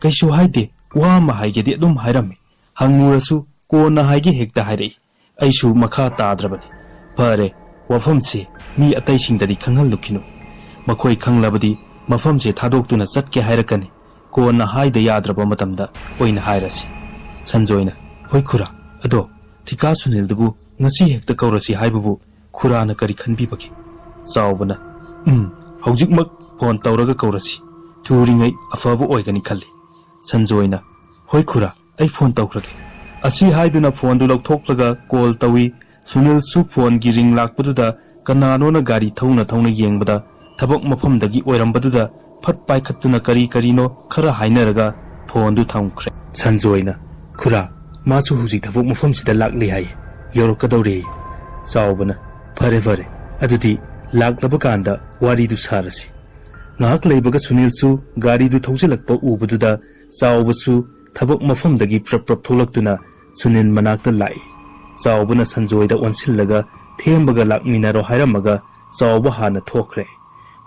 ꯀꯩꯁꯨ ꯍꯥꯏꯗꯦ, ꯋꯥ ꯑꯃ ꯍꯥꯏꯒꯦꯗꯤ ꯑꯗꯨꯝ ꯍꯥꯏꯔꯝꯃꯤ꯫ ꯍꯪꯉꯨꯔꯁꯨ ꯀꯣꯟꯅ ꯍꯥꯏꯒꯦ ꯍꯦꯛꯇ ꯍꯥꯏꯔꯛꯏ꯫ ꯑꯩꯁꯨ ꯃꯈꯥ ꯇꯥꯗ꯭ꯔꯕꯅꯤ꯫ ꯐꯔꯦ, ꯋꯥꯐꯝꯁꯤ ꯃꯤ ꯑꯇꯩꯁꯤꯡꯗꯗꯤ ꯈꯪꯍꯜꯂꯨꯈꯤꯅꯨ꯫ ꯃꯈꯣꯏ ꯈꯪꯂꯕꯗꯤ ꯃꯐꯝꯁꯦ ꯊꯥꯗꯣꯛꯇꯨꯅ ꯆꯠꯀꯦ ꯍꯥꯏꯔꯛꯀꯅꯤ꯫ ꯀꯣꯟꯅ ꯍꯥꯏꯗ ꯌꯥꯗ꯭ꯔꯕ ꯃꯇꯝꯗ ꯑꯣꯏꯅ ꯍꯥꯏꯔꯁꯤ꯫" ꯁꯟꯖꯣꯏꯅ, "ꯍꯣꯏ ꯈꯨꯔꯥ, ꯑꯗꯣ ꯊꯤꯀꯥ ꯁꯨꯅꯤꯜꯗꯨꯕꯨ ꯉꯁꯤ ꯍꯦꯛꯇ ꯀꯧꯔꯁꯤ ꯍꯥꯏꯕꯕꯨ ꯈꯨꯔꯥꯅ ꯀꯔꯤ ꯈꯟꯕꯤꯕꯒꯦ?" ꯆꯥꯎꯕꯅ, "ꯎꯝ, ꯍꯧꯖꯤꯛꯃꯛ ꯐꯣꯟ ꯇꯧꯔꯒ ꯀꯧꯔꯁꯤ꯫ ꯊꯨꯔꯤꯉꯩ ꯑꯐꯕ ꯑꯣꯏꯒꯅꯤ ꯈꯜꯂꯤ꯫" ꯁꯟꯖꯣꯏꯅ, "ꯍꯣꯏ ꯈꯨꯔꯥ, ꯑꯩ ꯐꯣꯟ ꯇꯧꯈ꯭ꯔꯒꯦ꯫" ꯑꯁꯤ ꯍꯥꯏꯗꯨꯅ ꯐꯣꯟꯗꯨ ꯂꯧꯊꯣꯛꯂꯒ ꯀꯣꯜ ꯇꯧꯏ꯫ ꯁꯨꯅꯤꯜꯁꯨ ꯐꯣꯟꯒꯤ ꯔꯤꯡ ꯂꯥꯛꯄꯗꯨꯗ ꯀꯅꯥꯅꯣꯅ ꯒꯥꯔꯤ ꯊꯧꯅ ꯊꯧꯅ ꯌꯦꯡꯕꯗ ꯊꯕꯛ ꯃꯐꯝꯗꯒꯤ ꯑꯣꯏꯔꯝꯕꯗꯨꯗ ꯐꯠ ꯄꯥꯏꯈꯠꯇꯨꯅ ꯀꯔꯤ ꯀꯔꯤꯅꯣ ꯈꯔ ꯍꯥꯏꯅꯔꯒ ꯐꯣꯟꯗꯨ ꯊꯝꯈ꯭ꯔꯦ꯫ ꯁꯟꯖꯣꯏꯅ, "ꯈꯨꯔꯥ, ꯃꯥꯁꯨ ꯍꯧꯖꯤꯛ ꯊꯕꯛ ꯃꯐꯝꯁꯤꯗ ꯂꯥꯛꯂꯤ ꯍꯥꯏ, ꯌꯧꯔꯛꯀꯗꯧꯔꯦ꯫" ꯆꯥꯎꯕꯅ, "ꯐꯔꯦ ꯐꯔꯦ, ꯑꯗꯨꯗꯤ ꯂꯥꯛꯂꯕ ꯀꯥꯟꯗ ꯋꯥꯔꯤꯗꯨ ꯁꯥꯔꯁꯤ꯫" ꯉꯥꯏꯍꯥꯛ ꯂꯩꯕꯒ ꯁꯨꯅꯤꯜꯁꯨ ꯒꯥꯔꯤꯗꯨ ꯊꯧꯖꯤꯜꯂꯛꯄ ꯎꯕꯗꯨꯗ ꯆꯥꯎꯕꯁꯨ ꯊꯕꯛ ꯃꯐꯝꯗꯒꯤ ꯄ꯭ꯔꯞ ꯄ꯭ꯔꯞ ꯊꯣꯛꯂꯛꯇꯨꯅ ꯁꯨꯅꯤꯜ ꯃꯅꯥꯛꯇ ꯂꯥꯛꯏ꯫ ꯆꯥꯎꯕꯅ ꯁꯟꯖꯣꯏꯗ ꯑꯣꯟꯁꯤꯜꯂꯒ ꯊꯦꯝꯕꯒ ꯂꯥꯛꯃꯤꯟꯅꯔꯣ ꯍꯥꯏꯔꯝꯃꯒ ꯆꯥꯎꯕ ꯍꯥꯟꯅ ꯊꯣꯛꯈ꯭ꯔꯦ꯫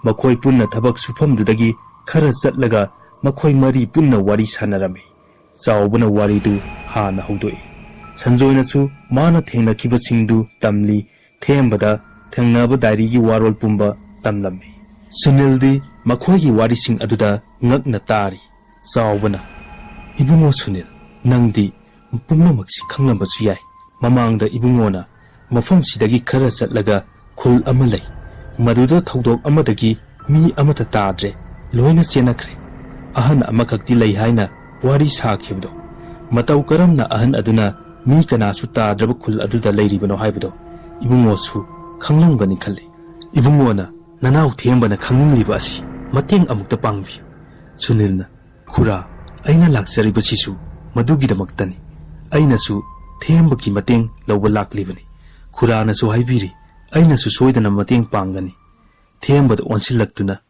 ꯃꯈꯣꯏ ꯄꯨꯟꯅ ꯊꯕꯛ ꯁꯨꯐꯝꯗꯨꯗꯒꯤ ꯈꯔ ꯆꯠꯂꯒ ꯃꯈꯣꯏ ꯃꯔꯤ ꯄꯨꯟꯅ ꯋꯥꯔꯤ ꯁꯥꯟꯅꯔꯝꯃꯤ꯫ ꯆꯥꯎꯕꯅ ꯋꯥꯔꯤꯗꯨ ꯍꯥꯟꯅ ꯍꯧꯗꯣꯛꯏ꯫ ꯁꯟꯖꯣꯏꯅꯁꯨ ꯃꯥꯅ ꯊꯦꯡꯅꯈꯤꯕꯁꯤꯡꯗꯨ ꯇꯝꯂꯤ꯫ ꯊꯦꯝꯕꯗ ꯊꯦꯡꯅꯕ ꯗꯥꯏꯔꯤꯒꯤ ꯋꯥꯔꯣꯜ ꯄꯨꯝꯕ ꯇꯝꯂꯝꯃꯤ꯫ ꯁꯨꯅꯤꯜꯗꯤ ꯃꯈꯣꯏꯒꯤ ꯋꯥꯔꯤꯁꯤꯡ ꯑꯗꯨꯗ ꯉꯛꯅ ꯇꯥꯔꯤ꯫ ꯆꯥꯎꯕꯅ, "ꯏꯕꯨꯡꯉꯣ ꯁꯨꯅꯤꯜ, ꯅꯪꯗꯤ ꯄꯨꯝꯅꯃꯛꯁꯤ ꯈꯪꯂꯝꯕꯁꯨ ꯌꯥꯏ꯫ ꯃꯃꯥꯡꯗ ꯏꯕꯨꯡꯉꯣꯅ ꯃꯐꯝꯁꯤꯗꯒꯤ ꯈꯔ ꯆꯠꯂꯒ ꯈꯨꯜ ꯑꯃ ꯂꯩ, ꯃꯗꯨꯗ ꯊꯧꯗꯣꯛ ꯑꯃꯗꯒꯤ ꯃꯤ ꯑꯃꯠꯇ ꯇꯥꯗ꯭ꯔꯦ, ꯂꯣꯏꯅ ꯆꯦꯟꯅꯈ꯭ꯔꯦ꯫ ꯑꯍꯟ ꯑꯃꯈꯛꯇꯤ ꯂꯩ ꯍꯥꯏꯅ ꯋꯥꯔꯤ ꯁꯥꯈꯤꯕꯗꯣ, ꯃꯇꯧ ꯀꯔꯝꯅ ꯑꯍꯟ ꯑꯗꯨꯅ ꯃꯤ ꯀꯅꯥꯁꯨ ꯇꯥꯗ꯭ꯔꯕ ꯈꯨꯜ ꯑꯗꯨꯗ ꯂꯩꯔꯤꯕꯅꯣ ꯍꯥꯏꯕꯗꯣ ꯏꯕꯨꯡꯉꯣꯁꯨ ꯈꯪꯂꯝꯒꯅꯤ ꯈꯜꯂꯤ꯫ ꯏꯕꯨꯡꯉꯣꯅ ꯅꯅꯥꯎ ꯊꯦꯝꯕꯅ ꯈꯪꯅꯤꯡꯂꯤꯕ ꯑꯁꯤ ꯃꯇꯦꯡ ꯑꯃꯨꯛꯇ ꯄꯥꯡꯕꯤꯌꯨ꯫ ꯁꯨꯅꯤꯜꯅ, "ꯈꯨꯔꯥ, ꯑꯩꯅ ꯂꯥꯛꯆꯔꯤꯕꯁꯤꯁꯨ ꯃꯗꯨꯒꯤꯗꯃꯛꯇꯅꯤ꯫ ꯑꯩꯅꯁꯨ ꯊꯦꯝꯕꯒꯤ ꯃꯇꯦꯡ ꯂꯧꯕ ꯂꯥꯛꯂꯤꯕꯅꯤ꯫ ꯈꯨꯔꯥꯅꯁꯨ ꯍꯥꯏꯕꯤꯔꯤ, ꯑꯩꯅꯁꯨ ꯁꯣꯏꯗꯅ ꯃꯇꯦꯡ ꯄꯥꯡꯒꯅꯤ꯫" ꯊꯦꯝꯕꯗ ꯑꯣꯟꯁꯤꯜꯂꯛꯇꯨꯅ,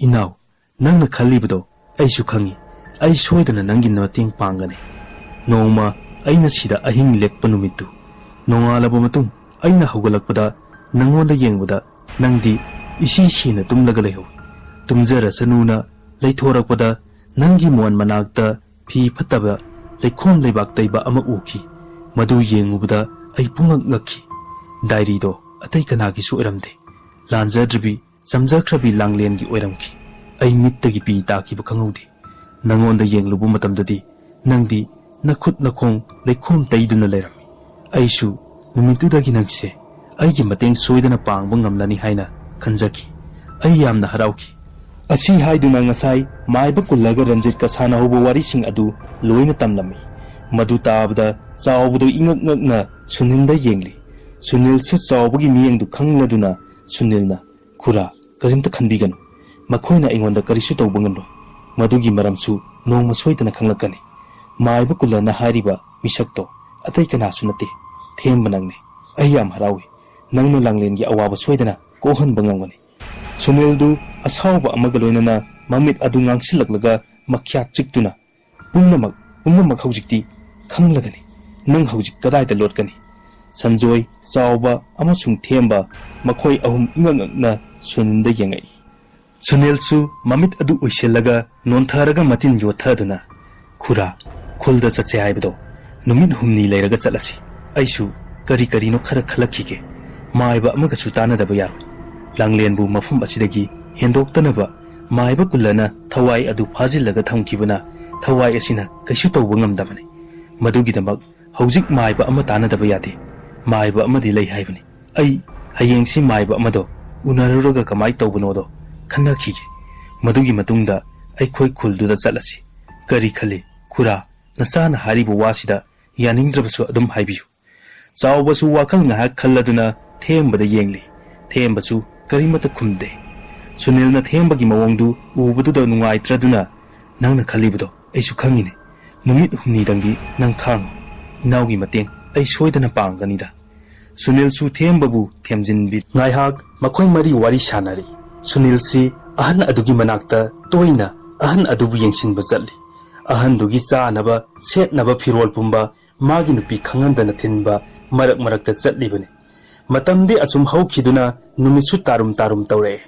"ꯏꯅꯥꯎ, ꯅꯪꯅ ꯈꯜꯂꯤꯕꯗꯣ ꯑꯩꯁꯨ ꯈꯪꯏ꯫ ꯑꯩ ꯁꯣꯏꯗꯅ ꯅꯪꯒꯤ ꯃꯇꯦꯡ ꯄꯥꯡꯒꯅꯤ꯫ ꯅꯣꯡꯃ ꯑꯩꯅ ꯁꯤꯗ ꯑꯍꯤꯡ ꯂꯦꯛꯄ ꯅꯨꯃꯤꯠꯇꯨ, ꯅꯣꯡꯉꯥꯜꯂꯕ ꯃꯇꯨꯡ ꯑꯩꯅ ꯍꯧꯒꯠꯂꯛꯄꯗ ꯅꯪꯉꯣꯟꯗ ꯌꯦꯡꯕꯗ ꯅꯪꯗꯤ ꯏꯁꯤ ꯁꯤꯅ ꯇꯨꯝꯂꯒ ꯂꯩꯍꯧꯏ꯫ ꯇꯨꯝꯖꯔꯁꯅꯨꯅ ꯂꯩꯊꯣꯔꯛꯄꯗ ꯅꯪꯒꯤ ꯃꯣꯟ ꯃꯅꯥꯛꯇ ꯐꯤ ꯐꯠꯇꯕ ꯂꯩꯈꯣꯝ ꯂꯩꯕꯥꯛ ꯇꯩꯕ ꯑꯃ ꯎꯈꯤ꯫ ꯃꯗꯨ ꯌꯦꯡꯉꯨꯕꯗ ꯑꯩ ꯄꯨꯡꯉꯛ ꯉꯛꯈꯤ꯫ ꯗꯥꯏꯔꯤꯗꯣ ꯑꯇꯩ ꯀꯅꯥꯒꯤꯁꯨ ꯑꯣꯏꯔꯝꯗꯦ꯫ ꯂꯥꯟꯖꯗ꯭ꯔꯕꯤ ꯆꯝꯖꯈ꯭ꯔꯕꯤ ꯂꯥꯡꯂꯦꯟꯒꯤ ꯑꯣꯏꯔꯝꯈꯤ꯫ ꯑꯩ ꯃꯤꯠꯇꯒꯤ ꯄꯤ ꯇꯥꯈꯤꯕ ꯈꯪꯍꯧꯗꯦ꯫ ꯅꯪꯉꯣꯟꯗ ꯌꯦꯡꯂꯨꯕ ꯃꯇꯝꯗꯗꯤ ꯅꯪꯗꯤ ꯅꯈꯨꯠ ꯅꯈꯣꯡ ꯂꯩꯈꯣꯝ ꯇꯩꯗꯨꯅ ꯂꯩꯔꯝꯃꯤ꯫ ꯑꯩꯁꯨ ꯅꯨꯃꯤꯠꯇꯨꯗꯒꯤ ꯅꯪꯁꯦ ꯑꯩꯒꯤ ꯃꯇꯦꯡ ꯁꯣꯏꯗꯅ ꯄꯥꯡꯕ ꯉꯝꯂꯅꯤ ꯍꯥꯏꯅ ꯈꯟꯖꯈꯤ꯫ ꯑꯩ ꯌꯥꯝꯅ ꯍꯔꯥꯎꯈꯤ꯫" ꯑꯁꯤ ꯍꯥꯏꯗꯨꯅ ꯉꯁꯥꯏ ꯃꯥꯏꯕ ꯀꯨꯜꯂꯒ ꯔꯟꯖꯤꯠꯀ ꯁꯥꯟꯅꯍꯧꯕ ꯋꯥꯔꯤꯁꯤꯡ ꯑꯗꯨ ꯂꯣꯏꯅ ꯇꯝꯂꯝꯃꯤ꯫ ꯃꯗꯨ ꯇꯥꯕꯗ ꯆꯥꯎꯕꯗꯨ ꯏꯉꯛ ꯉꯛꯅ ꯁꯨꯅꯤꯜꯗ ꯌꯦꯡꯂꯤ꯫ ꯁꯨꯅꯤꯜꯁꯨ ꯆꯥꯎꯕꯒꯤ ꯃꯤꯠꯌꯦꯡꯗꯨ ꯈꯪꯂꯗꯨꯅ ꯁꯨꯅꯤꯜꯅ, "ꯈꯨꯔꯥ, ꯀꯔꯤꯝꯇ ꯈꯟꯕꯤꯒꯅꯨ꯫ ꯃꯈꯣꯏꯅ ꯑꯩꯉꯣꯟꯗ ꯀꯔꯤꯁꯨ ꯇꯧꯕ ꯉꯝꯂꯣꯏ꯫ ꯃꯗꯨꯒꯤ ꯃꯔꯝꯁꯨ ꯅꯣꯡꯃ ꯁꯣꯏꯗꯅ ꯈꯪꯂꯛꯀꯅꯤ꯫ ꯃꯥꯏꯕ ꯀꯨꯜꯂꯅ ꯍꯥꯏꯔꯤꯕ ꯃꯤꯁꯛꯇꯣ ꯑꯇꯩ ꯀꯅꯥꯁꯨ ꯅꯠꯇꯦ, ꯊꯦꯝꯕ ꯅꯪꯅꯤ꯫ ꯑꯩ ꯌꯥꯝ ꯍꯔꯥꯎꯏ꯫ ꯅꯪꯅ ꯂꯥꯡꯂꯦꯟꯒꯤ ꯑꯋꯥꯕ ꯁꯣꯏꯗꯅ ꯀꯣꯛꯍꯟꯕ ꯉꯝꯒꯅꯤ꯫" ꯁꯨꯅꯤꯜꯗꯨ ꯑꯁꯥꯎꯕ ꯑꯃꯒ ꯂꯣꯏꯅꯅ ꯃꯃꯤꯠ ꯑꯗꯨ ꯉꯥꯡꯁꯤꯜꯂꯛꯂꯒ ꯃꯈ꯭ꯌꯥꯠ ꯆꯤꯛꯇꯨꯅ, "ꯄꯨꯝꯅꯃꯛ, ꯄꯨꯝꯅꯃꯛ ꯍꯧꯖꯤꯛꯇꯤ ꯈꯪꯂꯒꯅꯤ꯫ ꯅꯪ ꯍꯧꯖꯤꯛ ꯀꯗꯥꯏꯗ ꯂꯣꯠꯀꯅꯤ?" ꯁꯟꯖꯣꯏ, ꯆꯥꯎꯕ ꯑꯃꯁꯨꯡ ꯊꯦꯝꯕ, ꯃꯈꯣꯏ ꯑꯍꯨꯝ ꯏꯉꯛ ꯉꯛꯅ ꯁꯨꯅꯤꯜꯗ ꯌꯦꯡꯉꯛꯏ꯫ ꯁꯨꯅꯤꯜꯁꯨ ꯃꯃꯤꯠ ꯑꯗꯨ ꯎꯏꯁꯤꯜꯂꯒ ꯅꯣꯟꯊꯔꯒ ꯃꯇꯤꯟ ꯌꯣꯠꯊꯗꯨꯅ, "ꯈꯨꯔꯥ, ꯈꯨꯜꯗ ꯆꯠꯁꯦ ꯍꯥꯏꯕꯗꯣ ꯅꯨꯃꯤꯠ ꯍꯨꯝꯅꯤ ꯂꯩꯔꯒ ꯆꯠꯂꯁꯤ꯫ ꯑꯩꯁꯨ ꯀꯔꯤ ꯀꯔꯤꯅꯣ ꯈꯔ ꯈꯜꯂꯛꯈꯤꯒꯦ꯫ ꯃꯥꯏꯕ ꯑꯃꯒꯁꯨ ꯇꯥꯟꯅꯗꯕ ꯌꯥꯔꯣꯏ꯫ ꯂꯥꯡꯂꯦꯟꯕꯨ ꯃꯐꯝ ꯑꯁꯤꯗꯒꯤ ꯍꯦꯟꯗꯣꯛꯇꯅꯕ ꯃꯥꯏꯕ ꯀꯨꯜꯂꯅ ꯊꯋꯥꯏ ꯑꯗꯨ ꯐꯥꯖꯤꯜꯂꯒ ꯊꯝꯈꯤꯕꯅ ꯊꯋꯥꯏ ꯑꯁꯤꯅ ꯀꯩꯁꯨ ꯇꯧꯕ ꯉꯝꯗꯕꯅꯤ꯫ ꯃꯗꯨꯒꯤꯗꯃꯛ ꯍꯧꯖꯤꯛ ꯃꯥꯏꯕ ꯑꯃ ꯇꯥꯟꯅꯗꯕ ꯌꯥꯗꯦ꯫ ꯃꯥꯏꯕ ꯑꯃꯗꯤ ꯂꯩ ꯍꯥꯏꯕꯅꯤ꯫ ꯑꯩ ꯍꯌꯦꯡꯁꯤ ꯃꯥꯏꯕ ꯑꯃꯗꯣ ꯎꯅꯔꯨꯔꯒ ꯀꯃꯥꯏ ꯇꯧꯕꯅꯣꯗꯣ ꯈꯟꯅꯈꯤꯒꯦ꯫ ꯃꯗꯨꯒꯤ ꯃꯇꯨꯡꯗ ꯑꯩꯈꯣꯏ ꯈꯨꯜꯗꯨꯗ ꯆꯠꯂꯁꯤ꯫ ꯀꯔꯤ ꯈꯜꯂꯤ, ꯈꯨꯔꯥ? ꯅꯆꯥꯅ ꯍꯥꯏꯔꯤꯕ ꯋꯥꯁꯤꯗ ꯌꯥꯅꯤꯡꯗ꯭ꯔꯕꯁꯨ ꯑꯗꯨꯝ ꯍꯥꯏꯕꯤꯌꯨ꯫ ꯆꯥꯎꯕꯁꯨ ꯋꯥꯈꯜ ꯉꯥꯏꯍꯥꯛ ꯈꯜꯂꯗꯨꯅ ꯊꯦꯝꯕꯗ ꯌꯦꯡꯂꯤ꯫ ꯊꯦꯝꯕꯁꯨ ꯀꯔꯤꯃꯠꯇ ꯈꯨꯝꯗꯦ꯫ ꯁꯨꯅꯤꯜꯅ ꯊꯦꯝꯕꯒꯤ ꯃꯑꯣꯡꯗꯨ ꯎꯕꯗꯨꯗ ꯅꯨꯡꯉꯥꯏꯇ꯭ꯔꯗꯨꯅ, "ꯅꯪꯅ ꯈꯜꯂꯤꯕꯗꯣ ꯑꯩꯁꯨ ꯈꯪꯉꯤꯅꯦ꯫ ꯅꯨꯃꯤꯠ ꯍꯨꯝꯅꯤꯗꯪꯗꯤ ꯅꯪ ꯈꯥꯡꯉꯨ꯫ ꯏꯅꯥꯎꯒꯤ ꯃꯇꯦꯡ ꯑꯩ ꯁꯣꯏꯗꯅ ꯄꯥꯡꯒꯅꯤꯗ"꯫ ꯁꯨꯅꯤꯜꯁꯨ ꯊꯦꯝꯕꯕꯨ ꯊꯦꯝꯖꯤꯟꯕꯤ꯫ ꯉꯥꯏꯍꯥꯛ ꯃꯈꯣꯏ ꯃꯔꯤ ꯋꯥꯔꯤ ꯁꯥꯟꯅꯔꯤ꯫ ꯁꯨꯅꯤꯜꯁꯤ ꯑꯍꯟ ꯑꯗꯨꯒꯤ ꯃꯅꯥꯛꯇ ꯇꯣꯏꯅ ꯑꯍꯟ ꯑꯗꯨꯕꯨ ꯌꯦꯡꯁꯤꯟꯕ ꯆꯠꯂꯤ꯫ ꯑꯍꯟꯗꯨꯒꯤ ꯆꯥꯅꯕ, ꯁꯦꯠꯅꯕ ꯐꯤꯔꯣꯜ ꯄꯨꯝꯕ ꯃꯥꯒꯤ ꯅꯨꯄꯤ ꯈꯪꯍꯟꯗꯅ ꯊꯤꯟꯕ ꯃꯔꯛ ꯃꯔꯛꯇ ꯆꯠꯂꯤꯕꯅꯤ꯫ ꯃꯇꯝꯗꯤ ꯑꯁꯨꯝ ꯍꯧꯈꯤꯗꯨꯅ ꯅꯨꯃꯤꯠꯁꯨ ꯇꯥꯔꯨꯝ ꯇꯥꯔꯨꯝ ꯇꯧꯔꯛꯑꯦ꯫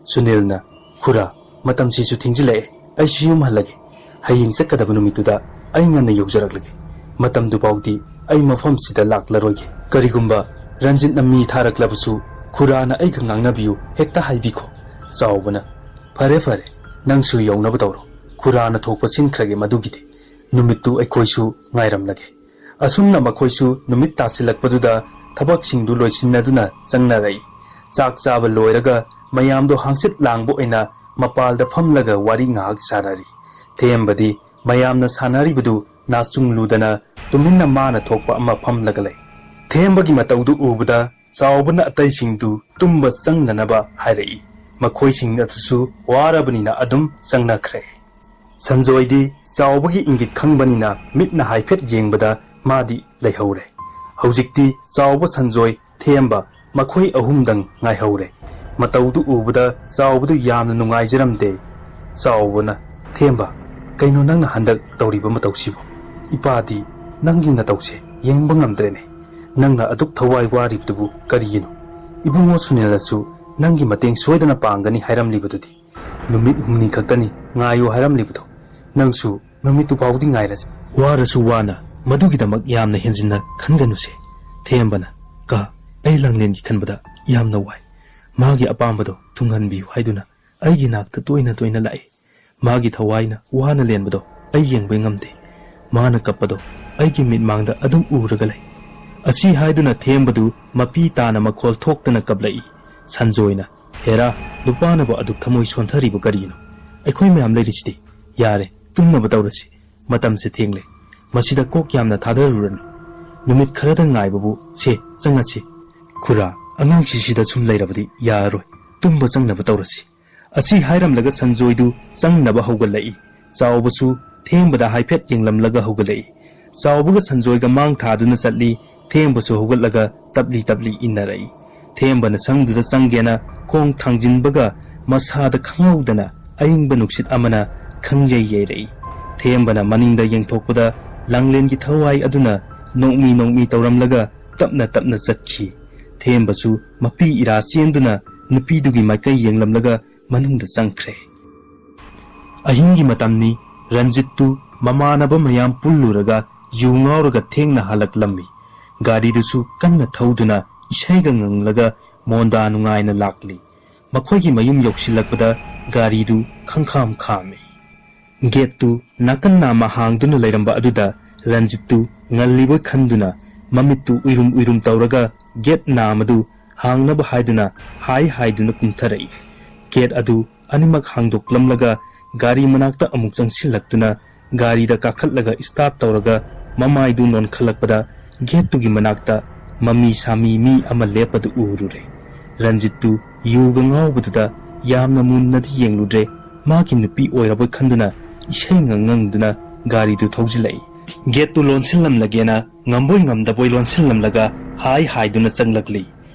ꯁꯨꯅꯤꯜꯅ, "ꯈꯨꯔꯥ, ꯃꯇꯝꯁꯤꯁꯨ ꯊꯦꯡꯖꯤꯜꯂꯛꯑꯦ꯫ ꯑꯩꯁꯨ ꯌꯨꯝ ꯍꯜꯂꯒꯦ꯫ ꯍꯌꯦꯡ ꯆꯠꯀꯗꯕ ꯅꯨꯃꯤꯠꯇꯨꯗ ꯑꯩ ꯉꯟꯅ ꯌꯧꯖꯔꯛꯂꯒꯦ꯫ ꯃꯇꯝꯗꯨꯐꯥꯎꯗꯤ ꯑꯩ ꯃꯐꯝꯁꯤꯗ ꯂꯥꯛꯂꯔꯣꯏꯒꯦ꯫ ꯀꯔꯤꯒꯨꯝꯕ ꯔꯟꯖꯤꯠꯅ ꯃꯤ ꯊꯥꯔꯛꯂꯕꯁꯨ ꯈꯨꯔꯥꯅ ꯑꯩꯒ ꯉꯥꯡꯅꯕꯤꯌꯨ ꯍꯦꯛꯇ ꯍꯥꯏꯕꯤꯈꯣ"꯫ ꯆꯥꯎꯕꯅ, "ꯐꯔꯦ ꯐꯔꯦ, ꯅꯪꯁꯨ ꯌꯧꯅꯕ ꯇꯧꯔꯣ꯫ ꯈꯨꯔꯥꯅ ꯊꯣꯛꯄ ꯁꯤꯟꯈ꯭ꯔꯒꯦ ꯃꯗꯨꯒꯤꯗꯤ꯫ ꯅꯨꯃꯤꯠꯇꯨ ꯑꯩꯈꯣꯏꯁꯨ ꯉꯥꯏꯔꯝꯂꯒꯦ"꯫ ꯑꯁꯨꯝꯅ ꯃꯈꯣꯏꯁꯨ ꯅꯨꯃꯤꯠ ꯇꯥꯁꯤꯜꯂꯛꯄꯗꯨꯗ ꯊꯕꯛꯁꯤꯡꯗꯨ ꯂꯣꯏꯁꯤꯟꯅꯗꯨꯅ ꯆꯪꯅꯔꯛꯏ꯫ ꯆꯥꯛ ꯆꯥꯕ ꯂꯣꯏꯔꯒ ꯃꯌꯥꯝꯗꯣ ꯍꯥꯡꯆꯤꯠ ꯂꯥꯡꯕ ꯑꯣꯏꯅ ꯃꯄꯥꯜꯗ ꯐꯝꯂꯒ ꯋꯥꯔꯤ ꯉꯥꯏꯍꯥꯛ ꯁꯥꯟꯅꯔꯤ꯫ ꯊꯦꯝꯕꯗꯤ ꯃꯌꯥꯝꯅ ꯁꯥꯟꯅꯔꯤꯕꯗꯨ ꯅꯥꯆꯨꯡꯂꯨꯗꯅ ꯇꯨꯃꯤꯟꯅ ꯃꯥꯅ ꯊꯣꯛꯄ ꯑꯃ ꯐꯝꯂꯒ ꯂꯩ꯫ ꯊꯦꯝꯕꯒꯤ ꯃꯇꯧꯗꯨ ꯎꯕꯗ ꯆꯥꯎꯕꯅ ꯑꯇꯩꯁꯤꯡꯗꯨ ꯇꯨꯝꯕ ꯆꯪꯅꯅꯕ ꯍꯥꯏꯔꯛꯏ꯫ ꯃꯈꯣꯏꯁꯤꯡ ꯑꯗꯨꯁꯨ ꯋꯥꯔꯕꯅꯤꯅ ꯑꯗꯨꯝ ꯆꯪꯅꯈ꯭ꯔꯦ꯫ ꯁꯟꯖꯣꯏꯗꯤ ꯆꯥꯎꯕꯒꯤ ꯏꯪꯒꯤꯠ ꯈꯪꯕꯅꯤꯅ ꯃꯤꯠꯅ ꯍꯥꯏꯐꯦꯠ ꯌꯦꯡꯕꯗ ꯃꯥꯗꯤ ꯂꯩꯍꯧꯔꯦ꯫ ꯍꯧꯖꯤꯛꯇꯤ ꯆꯥꯎꯕ, ꯁꯟꯖꯣꯏ, ꯊꯦꯝꯕ ꯃꯈꯣꯏ ꯑꯍꯨꯝꯗꯪ ꯉꯥꯏꯍꯧꯔꯦ꯫ ꯃꯇꯧꯗꯨ ꯎꯕꯗ ꯆꯥꯎꯕꯗꯨ ꯌꯥꯝꯅ ꯅꯨꯡꯉꯥꯏꯖꯔꯝꯗꯦ꯫ ꯆꯥꯎꯕꯅ, "ꯊꯦꯝꯕ, ꯀꯩꯅꯣ ꯅꯪꯅ ꯍꯟꯗꯛ ꯇꯧꯔꯤꯕ ꯃꯇꯧꯁꯤꯕꯨ? ꯏꯄꯥꯗꯤ ꯅꯪꯒꯤ ꯅꯇꯧꯁꯦ ꯌꯦꯡꯕ ꯉꯝꯗ꯭ꯔꯦꯅꯦ꯫ ꯅꯪꯅ ꯑꯗꯨꯛ ꯊꯋꯥꯏ ꯋꯥꯔꯤꯕꯗꯨꯕꯨ ꯀꯔꯤꯒꯤꯅꯣ? ꯏꯕꯨꯡꯉꯣ ꯁꯨꯅꯤꯜꯅꯁꯨ ꯅꯪꯒꯤ ꯃꯇꯦꯡ ꯁꯣꯏꯗꯅ ꯄꯥꯡꯒꯅꯤ ꯍꯥꯏꯔꯝꯂꯤꯕꯗꯨꯗꯤ꯫ ꯅꯨꯃꯤꯠ ꯍꯨꯝꯅꯤ ꯈꯛꯇꯅꯤ ꯉꯥꯏꯌꯨ ꯍꯥꯏꯔꯝꯂꯤꯕꯗꯣ꯫ ꯅꯪꯁꯨ ꯅꯨꯃꯤꯠꯇꯨ ꯐꯥꯎꯗꯤ ꯉꯥꯏꯔꯁꯤ"꯫ "ꯋꯥꯔꯁꯨ ꯋꯥꯅ ꯃꯗꯨꯒꯤꯗꯃꯛ ꯌꯥꯝꯅ ꯍꯦꯟꯖꯤꯟꯅ ꯈꯟꯒꯅꯨꯁꯦ"꯫ ꯊꯦꯝꯕꯅ, "ꯀꯥ, ꯑꯩ ꯂꯥꯡꯂꯦꯟꯒꯤ ꯈꯟꯕꯗ ꯌꯥꯝꯅ ꯋꯥꯏ꯫ ꯃꯥꯒꯤ ꯑꯄꯥꯝꯕꯗꯣ ꯊꯨꯡꯍꯟꯕꯤꯌꯨ ꯍꯥꯏꯗꯨꯅ ꯑꯩꯒꯤ ꯅꯥꯛꯇ ꯇꯣꯏꯅ ꯇꯣꯏꯅ ꯂꯥꯛꯏ꯫ ꯃꯥꯒꯤ ꯊꯋꯥꯏꯅ ꯋꯥꯅ ꯂꯦꯟꯕꯗꯣ ꯑꯩ ꯌꯦꯡꯕ ꯉꯝꯗꯦ꯫ ꯃꯥꯅ ꯀꯞꯄꯗꯣ ꯑꯩꯒꯤ ꯃꯤꯠꯃꯥꯡꯗ ꯑꯗꯨꯝ ꯎꯔꯒ ꯂꯩ꯫ ꯑꯁꯤ ꯍꯥꯏꯗꯨꯅ ꯊꯦꯝꯕꯗꯨ ꯃꯄꯤ ꯇꯥꯅ ꯃꯈꯣꯜ ꯊꯣꯛꯇꯅ ꯀꯞꯂꯛꯏ꯫ ꯁꯟꯖꯣꯏꯅ, "ꯍꯦꯔꯥ, ꯅꯨꯄꯥꯅꯕꯨ ꯑꯗꯨꯛ ꯊꯃꯣꯏ ꯁꯣꯟꯊꯔꯤꯕ ꯀꯔꯤꯒꯤꯅꯣ? ꯑꯩꯈꯣꯏ ꯃꯌꯥꯝ ꯂꯩꯔꯤꯁꯤꯗꯤ꯫ ꯌꯥꯔꯦ, ꯇꯨꯝꯅꯕ ꯇꯧꯔꯁꯤ꯫ ꯃꯇꯝꯁꯦ ꯊꯦꯡꯂꯦ꯫ ꯃꯁꯤꯗ ꯀꯣꯛ ꯌꯥꯝꯅ ꯊꯥꯗꯔꯨꯔꯅꯨ꯫ ꯅꯨꯃꯤꯠ ꯈꯔꯗꯪ ꯉꯥꯏꯕꯕꯨ꯫ ꯁꯦ, ꯆꯪꯉꯁꯤ꯫" "ꯈꯨꯔꯥ, ꯑꯉꯥꯡꯁꯤ ꯁꯤꯗ ꯁꯨꯝ ꯂꯩꯔꯕꯗꯤ ꯌꯥꯔꯔꯣꯏ꯫ ꯇꯨꯝꯕ ꯆꯪꯅꯕ ꯇꯧꯔꯁꯤ꯫" ꯑꯁꯤ ꯍꯥꯏꯔꯝꯂꯒ ꯁꯟꯖꯣꯏꯗꯨ ꯆꯪꯅꯕ ꯍꯧꯒꯠꯂꯛꯏ꯫ ꯆꯥꯎꯕꯁꯨ ꯊꯦꯝꯕꯗ ꯍꯥꯏꯐꯦꯠ ꯌꯦꯡꯂꯝꯂꯒ ꯍꯧꯒꯠꯂꯛꯏ꯫ ꯆꯥꯎꯕꯒ ꯁꯟꯖꯣꯏꯒ ꯃꯥꯡ ꯊꯥꯗꯨꯅ ꯆꯠꯂꯤ꯫ ꯊꯦꯝꯕꯁꯨ ꯍꯧꯒꯠꯂꯒ ꯇꯞꯂꯤ ꯇꯞꯂꯤ ꯏꯟꯅꯔꯛꯏ꯫ ꯊꯦꯝꯕꯅ ꯁꯪꯗꯨꯗ ꯆꯪꯒꯦꯅ ꯈꯣꯡ ꯊꯥꯡꯖꯤꯟꯕꯒ ꯃꯁꯥꯗ ꯈꯪꯍꯧꯗꯅ ꯑꯏꯪꯕ ꯅꯨꯡꯁꯤꯠ ꯑꯃꯅ ꯈꯪꯌꯩ ꯌꯩꯔꯛꯏ꯫ ꯊꯦꯝꯕꯅ ꯃꯅꯤꯡꯗ ꯌꯦꯡꯊꯣꯛꯄꯗ ꯂꯥꯡꯂꯦꯟꯒꯤ ꯊꯋꯥꯏ ꯑꯗꯨꯅ ꯅꯣꯛꯃꯤ ꯅꯣꯛꯃꯤ ꯇꯧꯔꯝꯂꯒ ꯇꯞꯅ ꯇꯞꯅ ꯆꯠꯈꯤ꯫ ꯊꯦꯝꯕꯁꯨ ꯃꯄꯤ ꯏꯔꯥ ꯆꯦꯟꯗꯨꯅ ꯅꯨꯄꯤꯗꯨꯒꯤ ꯃꯥꯏꯀꯩ ꯌꯦꯡꯂꯝꯂꯒ ꯃꯅꯨꯡꯗ ꯆꯪꯈ꯭ꯔꯦ꯫ ꯑꯍꯤꯡꯒꯤ ꯃꯇꯝꯅꯤ꯫ ꯔꯟꯖꯤꯠꯇꯨ ꯃꯃꯥꯟꯅꯕ ꯃꯌꯥꯝ ꯄꯨꯜꯂꯨꯔꯒ ꯌꯨ ꯉꯥꯎꯔꯒ ꯊꯦꯡꯅ ꯍꯜꯂꯛꯂꯝꯃꯤ꯫ ꯒꯥꯔꯤꯗꯨꯁꯨ ꯀꯟꯅ ꯊꯧꯗꯨꯅ ꯏꯁꯩꯒ ꯉꯪꯂꯒ ꯃꯣꯟꯗꯥ ꯅꯨꯡꯉꯥꯏꯅ ꯂꯥꯛꯂꯤ꯫ ꯃꯈꯣꯏꯒꯤ ꯃꯌꯨꯝ ꯌꯧꯁꯤꯜꯂꯛꯄꯗ ꯒꯥꯔꯤꯗꯨ ꯈꯪꯈꯥꯝ ꯈꯥꯝꯃꯤ꯫ ꯒꯦꯠꯇꯨ ꯅꯥꯀꯟ ꯅꯥꯝꯃ ꯍꯥꯡꯗꯨꯅ ꯂꯩꯔꯝꯕ ꯑꯗꯨꯗ ꯔꯟꯖꯤꯠꯇꯨ ꯉꯜꯂꯤꯕꯣꯏ ꯈꯟꯗꯨꯅ ꯃꯃꯤꯠꯇꯨ ꯎꯏꯔꯨꯝ ꯎꯏꯔꯨꯝ ꯇꯧꯔꯒ ꯒꯦꯠ ꯅꯥꯝꯃꯗꯨ ꯍꯥꯡꯅꯕ ꯍꯥꯏꯗꯨꯅ ꯍꯥꯏ ꯍꯥꯏꯗꯨꯅ ꯀꯨꯝꯊꯔꯛꯏ꯫ ꯒꯦꯠ ꯑꯗꯨ ꯑꯅꯤꯃꯛ ꯍꯥꯡꯗꯣꯛꯂꯝꯂꯒ ꯒꯥꯔꯤ ꯃꯅꯥꯛꯇ ꯑꯃꯨꯛ ꯆꯪꯁꯤꯜꯂꯛꯇꯨꯅ ꯒꯥꯔꯤꯗ ꯀꯥꯈꯠꯂꯒ start ꯇꯧꯔꯒ ꯃꯃꯥꯏꯗꯨ ꯅꯣꯟꯈꯠꯂꯛꯄꯗ ꯒꯦꯠꯇꯨꯒꯤ ꯃꯅꯥꯛꯇ ꯃꯃꯤ ꯁꯥꯃꯤ ꯃꯤ ꯑꯃ ꯂꯦꯞꯄꯗꯨ ꯎꯔꯨꯔꯦ꯫ ꯔꯟꯖꯤꯠꯇꯨ ꯌꯨꯒ ꯉꯥꯎꯕꯗꯨꯗ ꯌꯥꯝꯅ ꯃꯨꯟꯅꯗꯤ ꯌꯦꯡꯂꯨꯗ꯭ꯔꯦ꯫ ꯃꯥꯒꯤ ꯅꯨꯄꯤ ꯑꯣꯏꯔꯕꯣꯏ ꯈꯟꯗꯨꯅ ꯏꯁꯩ ꯉꯪꯉꯪꯗꯨꯅ ꯒꯥꯔꯤꯗꯨ ꯊꯧꯖꯤꯜꯂꯛꯏ꯫ ꯒꯦꯠꯇꯨ ꯂꯣꯟꯁꯤꯜꯂꯝꯂꯒꯦꯅ ꯉꯝꯕꯣꯏ ꯉꯝꯗꯕꯣꯏ ꯂꯣꯟꯁꯤꯜꯂꯝꯂꯒ ꯍꯥꯏ ꯍꯥꯏꯗꯨꯅ ꯆꯪꯂꯛꯂꯤ꯫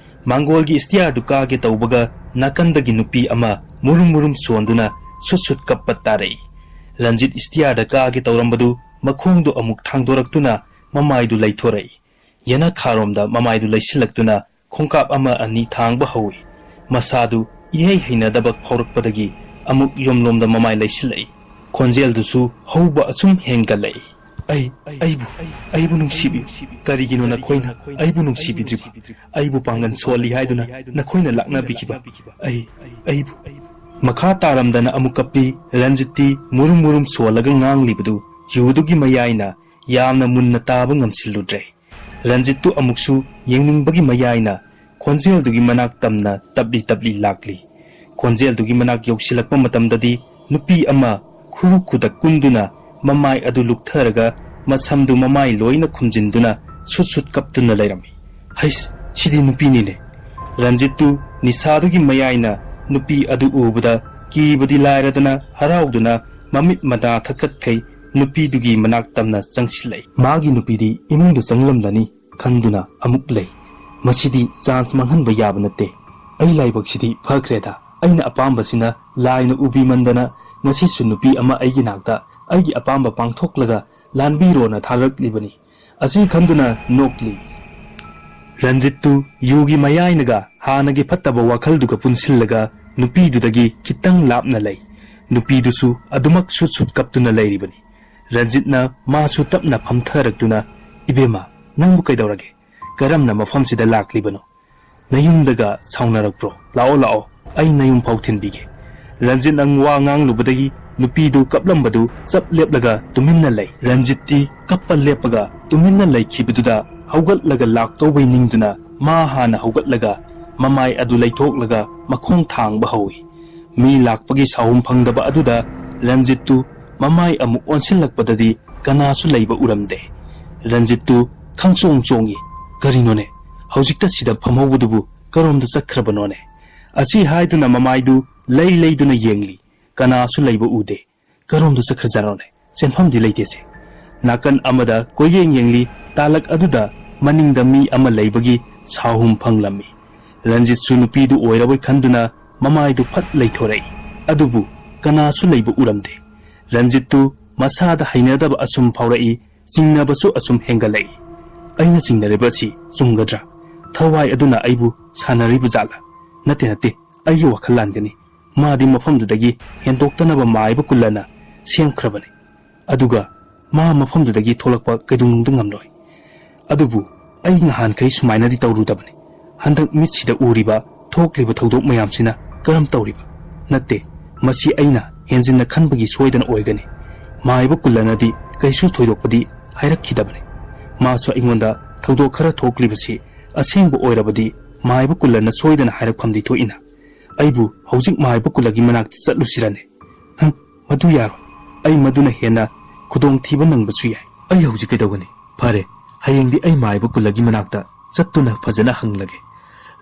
ꯃꯥꯡꯒꯣꯜꯒꯤ stairꯗꯨ ꯀꯥꯒꯦ ꯇꯧꯕꯒ ꯅꯥꯀꯟꯗꯒꯤ ꯅꯨꯄꯤ ꯑꯃ ꯃꯨꯔꯨꯝ ꯃꯨꯔꯨꯝ ꯁꯣꯟꯗꯨꯅ ꯁꯨꯠ ꯁꯨꯠ ꯀꯞꯄ ꯇꯥꯔꯛꯏ꯫ ꯔꯟꯖꯤꯠ stairꯗ ꯀꯥꯒꯦ ꯇꯧꯔꯝꯕꯗꯨ ꯃꯈꯣꯡꯗꯨ ꯑꯃꯨꯛ ꯊꯥꯡꯗꯣꯔꯛꯇꯨꯅ ꯃꯃꯥꯏꯗꯨ ꯂꯩꯊꯣꯔꯛꯏ꯫ ꯌꯦꯅꯈꯥꯔꯣꯝꯗ ꯃꯃꯥꯏꯗꯨ ꯂꯩꯁꯤꯜꯂꯛꯇꯨꯅ ꯈꯣꯡꯀꯥꯞ ꯑꯃ ꯑꯅꯤ ꯊꯥꯡꯕ ꯍꯧꯏ꯫ ꯃꯁꯥꯗꯨ ꯏꯍꯩ ꯍꯩꯅꯗꯕ ꯐꯥꯎꯔꯛꯄꯗꯒꯤ ꯑꯃꯨꯛ ꯌꯨꯝꯂꯣꯝꯗ ꯃꯃꯥꯏ ꯂꯩꯁꯤꯜꯂꯛꯏ꯫ ꯈꯣꯟꯖꯦꯜꯗꯨꯁꯨ ꯍꯧꯕ ꯑꯁꯨꯝ ꯍꯦꯟꯒꯠꯂꯛꯏ꯫ "ꯑꯩ, ꯑꯩꯕꯨ, ꯑꯩꯕꯨ ꯅꯨꯡꯁꯤꯕꯤꯌꯨ꯫ ꯀꯔꯤꯒꯤꯅꯣ ꯅꯈꯣꯏꯅ ꯑꯩꯕꯨ ꯅꯨꯡꯁꯤꯕꯤꯗ꯭ꯔꯤꯕ? ꯑꯩꯕꯨ ꯄꯥꯡꯒꯜ ꯁꯣꯜꯂꯤ ꯍꯥꯏꯗꯨꯅ ꯅꯈꯣꯏꯅ ꯂꯥꯛꯅꯕꯤꯈꯤꯕ? ꯑꯩ, ꯑꯩꯕꯨ꯫" ꯃꯈꯥ ꯇꯥꯔꯝꯗꯅ ꯑꯃꯨꯛ ꯀꯞꯄꯤ꯫ ꯔꯟꯖꯤꯠꯇꯤ ꯃꯨꯔꯨꯝ ꯃꯨꯔꯨꯝ ꯁꯣꯜꯂꯒ ꯉꯥꯡꯂꯤꯕꯗꯨ ꯌꯨꯗꯨꯒꯤ ꯃꯌꯥꯏꯅ ꯌꯥꯝꯅ ꯃꯨꯟꯅ ꯇꯥꯕ ꯉꯝꯁꯤꯜꯂꯨꯗ꯭ꯔꯦ꯫ ꯔꯟꯖꯤꯠꯇꯨ ꯑꯃꯨꯛꯁꯨ ꯌꯦꯡꯅꯤꯡꯕꯒꯤ ꯃꯌꯥꯏꯅ ꯈꯣꯟꯖꯦꯜꯗꯨꯒꯤ ꯃꯅꯥꯛ ꯇꯝꯅ ꯇꯞꯂꯤ ꯇꯞꯂꯤ ꯂꯥꯛꯂꯤ꯫ ꯈꯣꯟꯖꯦꯜꯗꯨꯒꯤ ꯃꯅꯥꯛ ꯌꯧꯁꯤꯜꯂꯛꯄ ꯃꯇꯝꯗꯗꯤ ꯅꯨꯄꯤ ꯑꯃ ꯈꯨꯔꯨ ꯈꯨꯗꯛ ꯀꯨꯟꯗꯨꯅ ꯃꯃꯥꯏ ꯑꯗꯨ ꯂꯨꯛꯊꯔꯒ ꯃꯁꯝꯗꯨ ꯃꯃꯥꯏ ꯂꯣꯏꯅ ꯈꯨꯝꯖꯤꯟꯗꯨꯅ ꯁꯨꯠ ꯁꯨꯠ ꯀꯞꯇꯨꯅ ꯂꯩꯔꯝꯃꯤ꯫ "ꯍꯩꯁ, ꯁꯤꯗꯤ ꯅꯨꯄꯤꯅꯤꯅꯦ!" ꯔꯟꯖꯤꯠꯇꯨ ꯅꯤꯁꯥꯗꯨꯒꯤ ꯃꯌꯥꯏꯅ ꯅꯨꯄꯤ ꯑꯗꯨ ꯎꯕꯗ ꯀꯤꯕꯗꯤ ꯂꯥꯏꯔꯗꯅ ꯍꯔꯥꯎꯗꯨꯅ ꯃꯃꯤꯠ ꯃꯅꯥ ꯊꯛꯀꯠꯈꯩ ꯅꯨꯄꯤꯗꯨꯒꯤ ꯃꯅꯥꯛ ꯇꯝꯅ ꯆꯪꯁꯤꯜꯂꯛꯏ꯫ ꯃꯥꯒꯤ ꯅꯨꯄꯤꯗꯤ ꯏꯃꯨꯡꯗ ꯆꯪꯂꯝꯂꯅꯤ ꯈꯟꯗꯨꯅ ꯑꯃꯨꯛ ꯂꯩ꯫ "ꯃꯁꯤꯗꯤ ꯆꯥꯟꯁ ꯃꯥꯡꯍꯟꯕ ꯌꯥꯕ ꯅꯠꯇꯦ꯫ ꯑꯩ ꯂꯥꯏꯕꯛꯁꯤꯗꯤ ꯐꯈ꯭ꯔꯦꯗ꯫ ꯑꯩꯅ ꯑꯄꯥꯝꯕꯁꯤꯅ ꯂꯥꯏꯅ ꯎꯕꯤꯃꯟꯗꯅ ꯉꯁꯤꯁꯨ ꯅꯨꯄꯤ ꯑꯃ ꯑꯩꯒꯤ ꯅꯥꯛꯇ ꯑꯩꯒꯤ ꯑꯄꯥꯝꯕ ꯄꯥꯡꯊꯣꯛꯂꯒ ꯂꯥꯟꯕꯤꯔꯣꯅ ꯊꯥꯔꯛꯂꯤꯕꯅꯤ" ꯑꯁꯤ ꯈꯟꯗꯨꯅ ꯅꯣꯛꯂꯤ꯫ ꯔꯟꯖꯤꯠꯇꯨ ꯌꯨꯒꯤ ꯃꯌꯥꯏꯅꯒ ꯍꯥꯟꯅꯒꯤ ꯐꯠꯇꯕ ꯋꯥꯈꯜꯗꯨꯒ ꯄꯨꯟꯁꯤꯜꯂꯒ ꯅꯨꯄꯤꯗꯨꯗꯒꯤ ꯈꯤꯇꯪ ꯂꯥꯞꯅ ꯂꯩ꯫ ꯅꯨꯄꯤꯗꯨꯁꯨ ꯑꯗꯨꯃꯛ ꯁꯨꯠ ꯁꯨꯠ ꯀꯞꯇꯨꯅ ꯂꯩꯔꯤꯕꯅꯤ꯫ ꯔꯟꯖꯤꯠꯅ ꯃꯥꯁꯨ ꯇꯞꯅ ꯐꯝꯊꯔꯛꯇꯨꯅ, "ꯏꯕꯦꯝꯃ, ꯅꯪꯕꯨ ꯀꯩꯗꯧꯔꯒꯦ? ꯀꯔꯝꯅ ꯃꯐꯝꯁꯤꯗ ꯂꯥꯛꯂꯤꯕꯅꯣ? ꯅꯌꯨꯝꯗꯒ ꯁꯥꯎꯅꯔꯛꯄ꯭ꯔꯣ? ꯂꯥꯛꯑꯣ, ꯂꯥꯛꯑꯣ, ꯑꯩ ꯅꯌꯨꯝ ꯐꯥꯎ ꯊꯤꯟꯕꯤꯒꯦ꯫" ꯔꯟꯖꯤꯠꯅ ꯋꯥ ꯉꯥꯡꯂꯨꯕꯗꯒꯤ ꯅꯨꯄꯤꯗꯨ ꯀꯞꯂꯝꯕꯗꯨ ꯆꯞ ꯂꯦꯞꯂꯒ ꯇꯨꯃꯤꯟꯅ ꯂꯩ꯫ ꯔꯟꯖꯤꯠꯇꯤ ꯀꯞꯄ ꯂꯦꯞꯄꯒ ꯇꯨꯃꯤꯟꯅ ꯂꯩꯈꯤꯕꯗꯨꯗ ꯍꯧꯒꯠꯂꯒ ꯂꯥꯛꯇꯧꯕꯩ ꯅꯤꯡꯗꯨꯅ ꯃꯥ ꯍꯥꯟꯅ ꯍꯧꯒꯠꯂꯒ ꯃꯃꯥꯏ ꯑꯗꯨ ꯂꯩꯊꯣꯛꯂꯒ ꯃꯈꯣꯡ ꯊꯥꯡꯕ ꯍꯧꯏ꯫ ꯃꯤ ꯂꯥꯛꯄꯒꯤ ꯁꯥꯍꯨꯝ ꯐꯪꯗꯕ ꯑꯗꯨꯗ ꯔꯟꯖꯤꯠꯇꯨ ꯃꯃꯥꯏ ꯑꯃꯨꯛ ꯑꯣꯟꯁꯤꯜꯂꯛꯄꯗꯗꯤ ꯀꯅꯥꯁꯨ ꯂꯩꯕ ꯎꯔꯝꯗꯦ꯫ ꯔꯟꯖꯤꯠꯇꯨ ꯈꯪꯆꯣꯡ ꯆꯣꯡꯏ꯫ "ꯀꯔꯤꯅꯣꯅꯦ? ꯍꯧꯖꯤꯛꯇ ꯁꯤꯗ ꯐꯝꯍꯧꯕꯗꯨꯕꯨ ꯀꯔꯣꯝꯗ ꯆꯠꯈ꯭ꯔꯕꯅꯣꯅꯦ?" ꯑꯁꯤ ꯍꯥꯏꯗꯨꯅ ꯃꯃꯥꯏꯗꯨ ꯂꯩ ꯂꯩꯗꯨꯅ ꯌꯦꯡꯂꯤ꯫ ꯀꯅꯥꯁꯨ ꯂꯩꯕ ꯎꯗꯦ꯫ "ꯀꯔꯣꯝꯗ ꯆꯠꯈ꯭ꯔꯖꯥꯠꯅꯣꯅꯦ? ꯆꯦꯟꯐꯝꯗꯤ ꯂꯩꯇꯦꯁꯦ꯫" ꯅꯥꯀꯟ ꯑꯃꯗ ꯀꯣꯏꯌꯦꯡ ꯌꯦꯡꯂꯤ꯫ ꯇꯥꯂꯛ ꯑꯗꯨꯗ ꯃꯅꯤꯡꯗ ꯃꯤ ꯑꯃ ꯂꯩꯕꯒꯤ ꯁꯥꯍꯨꯝ ꯐꯪꯂꯝꯃꯤ꯫ ꯔꯟꯖꯤꯠꯁꯨ ꯅꯨꯄꯤꯗꯨ ꯑꯣꯏꯔꯕꯣꯏ ꯈꯟꯗꯨꯅ ꯃꯃꯥꯏꯗꯨ ꯐꯠ ꯂꯩꯊꯣꯔꯛꯏ꯫ ꯑꯗꯨꯕꯨ ꯀꯅꯥꯁꯨ ꯂꯩꯕ ꯎꯔꯝꯗꯦ꯫ ꯔꯟꯖꯤꯠꯇꯨ ꯃꯁꯥꯗ ꯍꯩꯅꯗꯕ ꯑꯁꯨꯝ ꯐꯥꯎꯔꯛꯏ꯫ ꯆꯤꯡꯅꯕꯁꯨ ꯑꯁꯨꯝ ꯍꯦꯟꯒꯠꯂꯛꯏ꯫ "ꯑꯩꯅ ꯆꯤꯡꯅꯔꯤꯕ ꯑꯁꯤ ꯆꯨꯝꯒꯗ꯭ꯔꯥ? ꯊꯋꯥꯏ ꯑꯗꯨꯅ ꯑꯩꯕꯨ ꯁꯥꯟꯅꯔꯤꯕ ꯖꯥꯠꯂꯥ? ꯅꯠꯇꯦ, ꯅꯠꯇꯦ, ꯑꯩꯒꯤ ꯋꯥꯈꯜ ꯂꯥꯟꯒꯅꯤ꯫ ꯃꯥꯗꯤ ꯃꯐꯝꯗꯨꯗꯒꯤ ꯍꯦꯟꯗꯣꯛꯇꯅꯕ ꯃꯥꯏꯕ ꯀꯨꯜꯂꯅ ꯁꯦꯝꯈ꯭ꯔꯕꯅꯤ꯫ ꯑꯗꯨꯒ ꯃꯥ ꯃꯐꯝꯗꯨꯗꯒꯤ ꯊꯣꯛꯂꯛꯄ ꯀꯩꯗꯧꯅꯨꯡꯗ ꯉꯝꯂꯣꯏ꯫ ꯑꯗꯨꯕꯨ ꯑꯩ ꯅꯍꯥꯟꯈꯩ ꯁꯨꯃꯥꯏꯅꯗꯤ ꯇꯧꯔꯨꯗꯕꯅꯤ꯫ ꯍꯟꯗꯛ ꯃꯤꯠꯁꯤꯗ ꯎꯔꯤꯕ, ꯊꯣꯛꯂꯤꯕ ꯊꯧꯗꯣꯛ ꯃꯌꯥꯝꯁꯤꯅ ꯀꯔꯝ ꯇꯧꯔꯤꯕ? ꯅꯠꯇꯦ, ꯃꯁꯤ ꯑꯩꯅ ꯍꯦꯟꯖꯤꯟꯅ ꯈꯟꯕꯒꯤ ꯁꯣꯏꯗꯅ ꯑꯣꯏꯒꯅꯤ꯫ ꯃꯥꯏꯕ ꯀꯨꯜꯂꯅꯗꯤ ꯀꯩꯁꯨ ꯊꯣꯏꯗꯣꯛꯄꯗꯤ ꯍꯥꯏꯔꯛꯈꯤꯗꯕꯅꯤ꯫ ꯃꯥꯁꯨ ꯑꯩꯉꯣꯟꯗ ꯊꯧꯗꯣꯛ ꯈꯔ ꯊꯣꯛꯂꯤꯕꯁꯤ ꯑꯁꯦꯡꯕ ꯑꯣꯏꯔꯕꯗꯤ ꯃꯥꯏꯕ ꯀꯨꯜꯂꯅ ꯁꯣꯏꯗꯅ ꯍꯥꯏꯔꯛꯐꯝꯗꯤ ꯊꯣꯛꯏꯅ꯫ ꯑꯩꯕꯨ ꯍꯧꯖꯤꯛ ꯃꯥꯏꯕ ꯀꯨꯜꯂꯒꯤ ꯃꯅꯥꯛꯇ ꯆꯠꯂꯨꯁꯤꯔꯅꯦ? ꯍꯝ, ꯃꯗꯨ ꯌꯥꯔꯣꯏ꯫ ꯑꯩ ꯃꯗꯨꯅ ꯍꯦꯟꯅ ꯈꯨꯗꯣꯡꯊꯤꯕ ꯅꯪꯕꯁꯨ ꯌꯥꯏ꯫ ꯑꯩ ꯍꯧꯖꯤꯛ ꯀꯩꯗꯧꯒꯅꯤ? ꯐꯔꯦ, ꯍꯌꯦꯡꯗꯤ ꯑꯩ ꯃꯥꯏꯕ ꯀꯨꯜꯂꯒꯤ ꯃꯅꯥꯛꯇ ꯆꯠꯇꯨꯅ ꯐꯖꯅ ꯍꯪꯂꯒꯦ꯫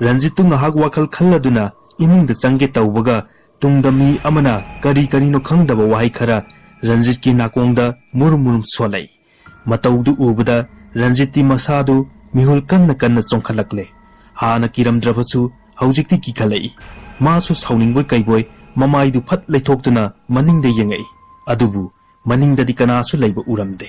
ꯔꯟꯖꯤꯠꯇꯨ ꯉꯥꯏꯍꯥꯛ ꯋꯥꯈꯜ ꯈꯜꯂꯗꯨꯅ ꯏꯃꯨꯡꯗ ꯆꯪꯒꯦ ꯇꯧꯕꯒ ꯇꯨꯡꯗ ꯃꯤ ꯑꯃꯅ ꯀꯔꯤ ꯀꯔꯤꯅꯣ ꯈꯪꯗꯕ ꯋꯥꯍꯩ ꯈꯔ ꯔꯟꯖꯤꯠꯀꯤ ꯅꯥꯀꯣꯡꯗ ꯃꯨꯔꯨꯝ ꯃꯨꯔꯨꯝ ꯁꯣꯜꯂꯛꯏ꯫ ꯃꯇꯧꯗꯨ ꯎꯕꯗ ꯔꯟꯖꯤꯠꯇꯤ ꯃꯁꯥꯗꯨ ꯃꯤꯍꯨꯜ ꯀꯟꯅ ꯀꯟꯅ ꯆꯣꯡꯈꯠꯂꯛꯂꯦ꯫ ꯍꯥꯟꯅ ꯀꯤꯔꯝꯗ꯭ꯔꯕꯁꯨ ꯍꯧꯖꯤꯛꯇꯤ ꯀꯤꯈꯠꯂꯛꯏ꯫ ꯃꯥꯁꯨ ꯁꯥꯎꯅꯤꯡꯕꯣꯏ ꯀꯩꯕꯣꯏ ꯃꯃꯥꯏꯗꯨ ꯐꯠ ꯂꯩꯊꯣꯛꯇꯨꯅ ꯃꯅꯤꯡꯗ ꯌꯦꯡꯉꯛꯏ꯫ ꯑꯗꯨꯕꯨ ꯃꯅꯤꯡꯗꯗꯤ ꯀꯅꯥꯁꯨ ꯂꯩꯕ ꯎꯔꯝꯗꯦ꯫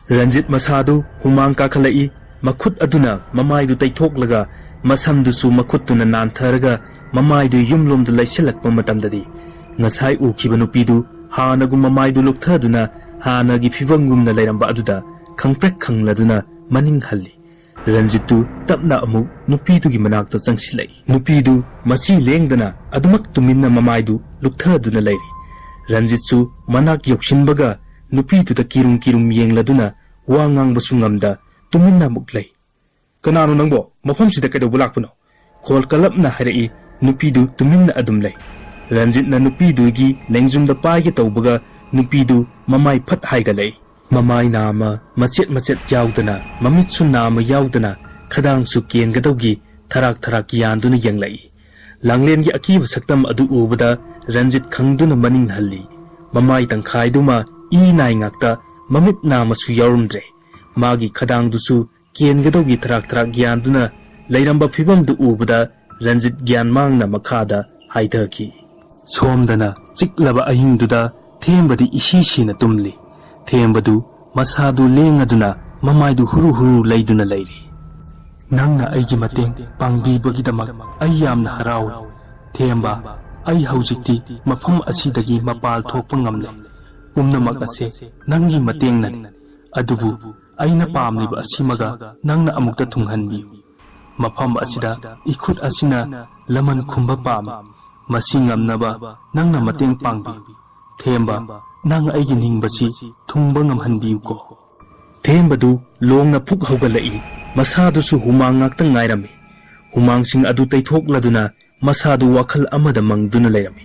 ꯔꯟꯖꯤꯠ ꯃꯁꯥꯗꯨ ꯍꯨꯃꯥꯡ ꯀꯥꯈꯠꯂꯛꯏ꯫ ꯃꯈꯨꯠ ꯑꯗꯨꯅ ꯃꯃꯥꯏꯗꯨ ꯇꯩꯊꯣꯛꯂꯒ ꯃꯁꯝꯗꯨꯁꯨ ꯃꯈꯨꯠꯇꯨꯅ ꯅꯥꯟꯊꯔꯒ ꯃꯃꯥꯏꯗꯨ ꯌꯨꯝꯂꯣꯝꯗ ꯂꯩꯁꯤꯜꯂꯛꯄ ꯃꯇꯝꯗꯗꯤ ꯉꯁꯥꯏ ꯎꯈꯤꯕ ꯅꯨꯄꯤꯗꯨ ꯍꯥꯟꯅꯒꯨꯝ ꯃꯃꯥꯏꯗꯨ ꯂꯨꯞꯊꯗꯨꯅ ꯍꯥꯟꯅꯒꯤ ꯐꯤꯕꯝꯒꯨꯝꯅ ꯂꯩꯔꯝꯕ ꯑꯗꯨꯗ ꯈꯪꯄ꯭ꯔꯦꯛ ꯈꯪꯂꯗꯨꯅ ꯃꯅꯤꯡ ꯍꯜꯂꯤ꯫ ꯔꯟꯖꯤꯠꯇꯨ ꯇꯞꯅ ꯑꯃꯨꯛ ꯅꯨꯄꯤꯗꯨꯒꯤ ꯃꯅꯥꯛꯇ ꯆꯪꯁꯤꯜꯂꯛꯏ꯫ ꯅꯨꯄꯤꯗꯨ ꯃꯆꯤ ꯂꯦꯡꯗꯅ ꯑꯗꯨꯃꯛ ꯇꯨꯃꯤꯟꯅ ꯃꯃꯥꯏꯗꯨ ꯂꯨꯞꯊꯗꯨꯅ ꯂꯩꯔꯤ꯫ ꯔꯟꯖꯤꯠꯁꯨ ꯃꯅꯥꯛ ꯌꯧꯁꯤꯟꯕꯒ ꯅꯨꯄꯤꯗꯨꯗ ꯀꯤꯔꯨꯝ ꯀꯤꯔꯨꯝ ꯌꯦꯡꯂꯗꯨꯅ ꯋꯥ ꯉꯥꯡꯕꯁꯨ ꯉꯝꯗ ꯇꯨꯃꯤꯟꯅ ꯑꯃꯨꯛ ꯂꯩ꯫ "ꯀꯅꯥꯅꯣ ꯅꯪꯕꯣ? ꯃꯐꯝꯁꯤꯗ ꯀꯩꯗꯧꯕ ꯂꯥꯛꯄꯅꯣ?" ꯈꯣꯜ ꯀꯂꯞꯅ ꯍꯥꯏꯔꯛꯏ꯫ ꯅꯨꯄꯤꯗꯨ ꯇꯨꯃꯤꯟꯅ ꯑꯗꯨꯝ ꯂꯩ꯫ ꯔꯟꯖꯤꯠꯅ ꯅꯨꯄꯤꯗꯨꯒꯤ ꯂꯦꯡꯖꯨꯝꯗ ꯄꯥꯏꯒꯦ ꯇꯧꯕꯒ ꯅꯨꯄꯤꯗꯨ ꯃꯃꯥꯏ ꯐꯠ ꯍꯥꯏꯒꯠꯂꯛꯏ꯫ ꯃꯃꯥꯏ ꯅꯥꯝꯃ ꯃꯆꯦꯠ ꯃꯆꯦꯠ ꯌꯥꯎꯗꯅ, ꯃꯃꯤꯠꯁꯨ ꯅꯥꯝꯃ ꯌꯥꯎꯗꯅ, ꯈꯗꯥꯡꯁꯨ ꯀꯦꯟꯒꯗꯧꯒꯤ ꯊꯔꯥꯛ ꯊꯔꯥꯛ ꯌꯥꯟꯗꯨꯅ ꯌꯦꯡꯂꯛꯏ꯫ ꯂꯥꯡꯂꯦꯟꯒꯤ ꯑꯀꯤꯕ ꯁꯛꯇꯝ ꯑꯗꯨ ꯎꯕꯗ ꯔꯟꯖꯤꯠ ꯈꯪꯗꯨꯅ ꯃꯅꯤꯡ ꯍꯜꯂꯤ꯫ ꯃꯃꯥꯏ ꯇꯪꯈꯥꯏꯗꯨꯃ ꯏ ꯅꯥꯏ ꯉꯥꯛꯇ, ꯃꯃꯤꯠ ꯅꯥꯝꯃꯁꯨ ꯌꯥꯎꯔꯝꯗ꯭ꯔꯦ꯫ ꯃꯥꯒꯤ ꯈꯗꯥꯡꯗꯨꯁꯨ ꯀꯦꯟꯒꯗꯧꯒꯤ ꯊꯔꯥꯛ ꯊꯔꯥꯛ ꯌꯥꯟꯗꯨꯅ ꯂꯩꯔꯝꯕ ꯐꯤꯕꯝꯗꯨ ꯎꯕꯗ ꯔꯟꯖꯤꯠ ꯒ꯭ꯌꯥꯟ ꯃꯥꯡꯅ ꯃꯈꯥꯗ ꯍꯥꯏꯊꯈꯤ꯫ ꯁꯣꯝꯗꯅ ꯆꯤꯛꯂꯕ ꯑꯍꯤꯡꯗꯨꯗ ꯊꯦꯝꯕꯗꯤ ꯏꯁꯤ ꯁꯤꯅ ꯇꯨꯝꯂꯤ꯫ ꯊꯦꯝꯕꯗꯨ ꯃꯁꯥꯗꯨ ꯂꯦꯡꯉꯗꯨꯅ ꯃꯃꯥꯏꯗꯨ ꯍꯨꯔꯨ ꯍꯨꯔꯨ ꯂꯩꯗꯨꯅ ꯂꯩꯔꯤ꯫ "ꯅꯪꯅ ꯑꯩꯒꯤ ꯃꯇꯦꯡ ꯄꯥꯡꯕꯤꯕꯒꯤꯗꯃꯛ ꯑꯩ ꯌꯥꯝꯅ ꯍꯔꯥꯎꯏ꯫ ꯊꯦꯝꯕ, ꯑꯩ ꯍꯧꯖꯤꯛꯇꯤ ꯃꯐꯝ ꯑꯁꯤꯗꯒꯤ ꯃꯄꯥꯜ ꯊꯣꯛꯄ ꯉꯝꯂꯦ꯫ ꯄꯨꯝꯅꯃꯛ ꯑꯁꯦ ꯅꯪꯒꯤ ꯃꯇꯦꯡꯅꯅꯤ꯫ ꯑꯗꯨꯕꯨ ꯑꯩꯅ ꯄꯥꯝꯂꯤꯕ ꯑꯁꯤꯃꯒ ꯅꯪꯅ ꯑꯃꯨꯛꯇ ꯊꯨꯡꯍꯟꯕꯤꯌꯨ꯫ ꯃꯐꯝ ꯑꯁꯤꯗ ꯏꯈꯨꯠ ꯑꯁꯤꯅ ꯂꯃꯟ ꯈꯨꯝꯕ ꯄꯥꯝꯃꯤ꯫ ꯃꯁꯤ ꯉꯝꯅꯕ ꯅꯪꯅ ꯃꯇꯦꯡ ꯄꯥꯡꯕꯤꯌꯨ꯫ ꯊꯦꯝꯕ, ꯅꯪ ꯑꯩꯒꯤ ꯅꯤꯡꯕꯁꯤ ꯊꯨꯡꯕ ꯉꯝꯍꯟꯕꯤꯌꯨꯀꯣ꯫" ꯊꯦꯝꯕꯗꯨ ꯂꯣꯡꯅ ꯐꯨꯛ ꯍꯧꯒꯠꯂꯛꯏ꯫ ꯃꯁꯥꯗꯨꯁꯨ ꯍꯨꯃꯥꯡ ꯉꯥꯛꯇ ꯉꯥꯏꯔꯝꯃꯤ꯫ ꯍꯨꯃꯥꯡꯁꯤꯡ ꯑꯗꯨ ꯇꯩꯊꯣꯛꯂꯗꯨꯅ ꯃꯁꯥꯗꯨ ꯋꯥꯈꯜ ꯑꯃꯗ ꯃꯪꯗꯨꯅ ꯂꯩꯔꯝꯃꯤ꯫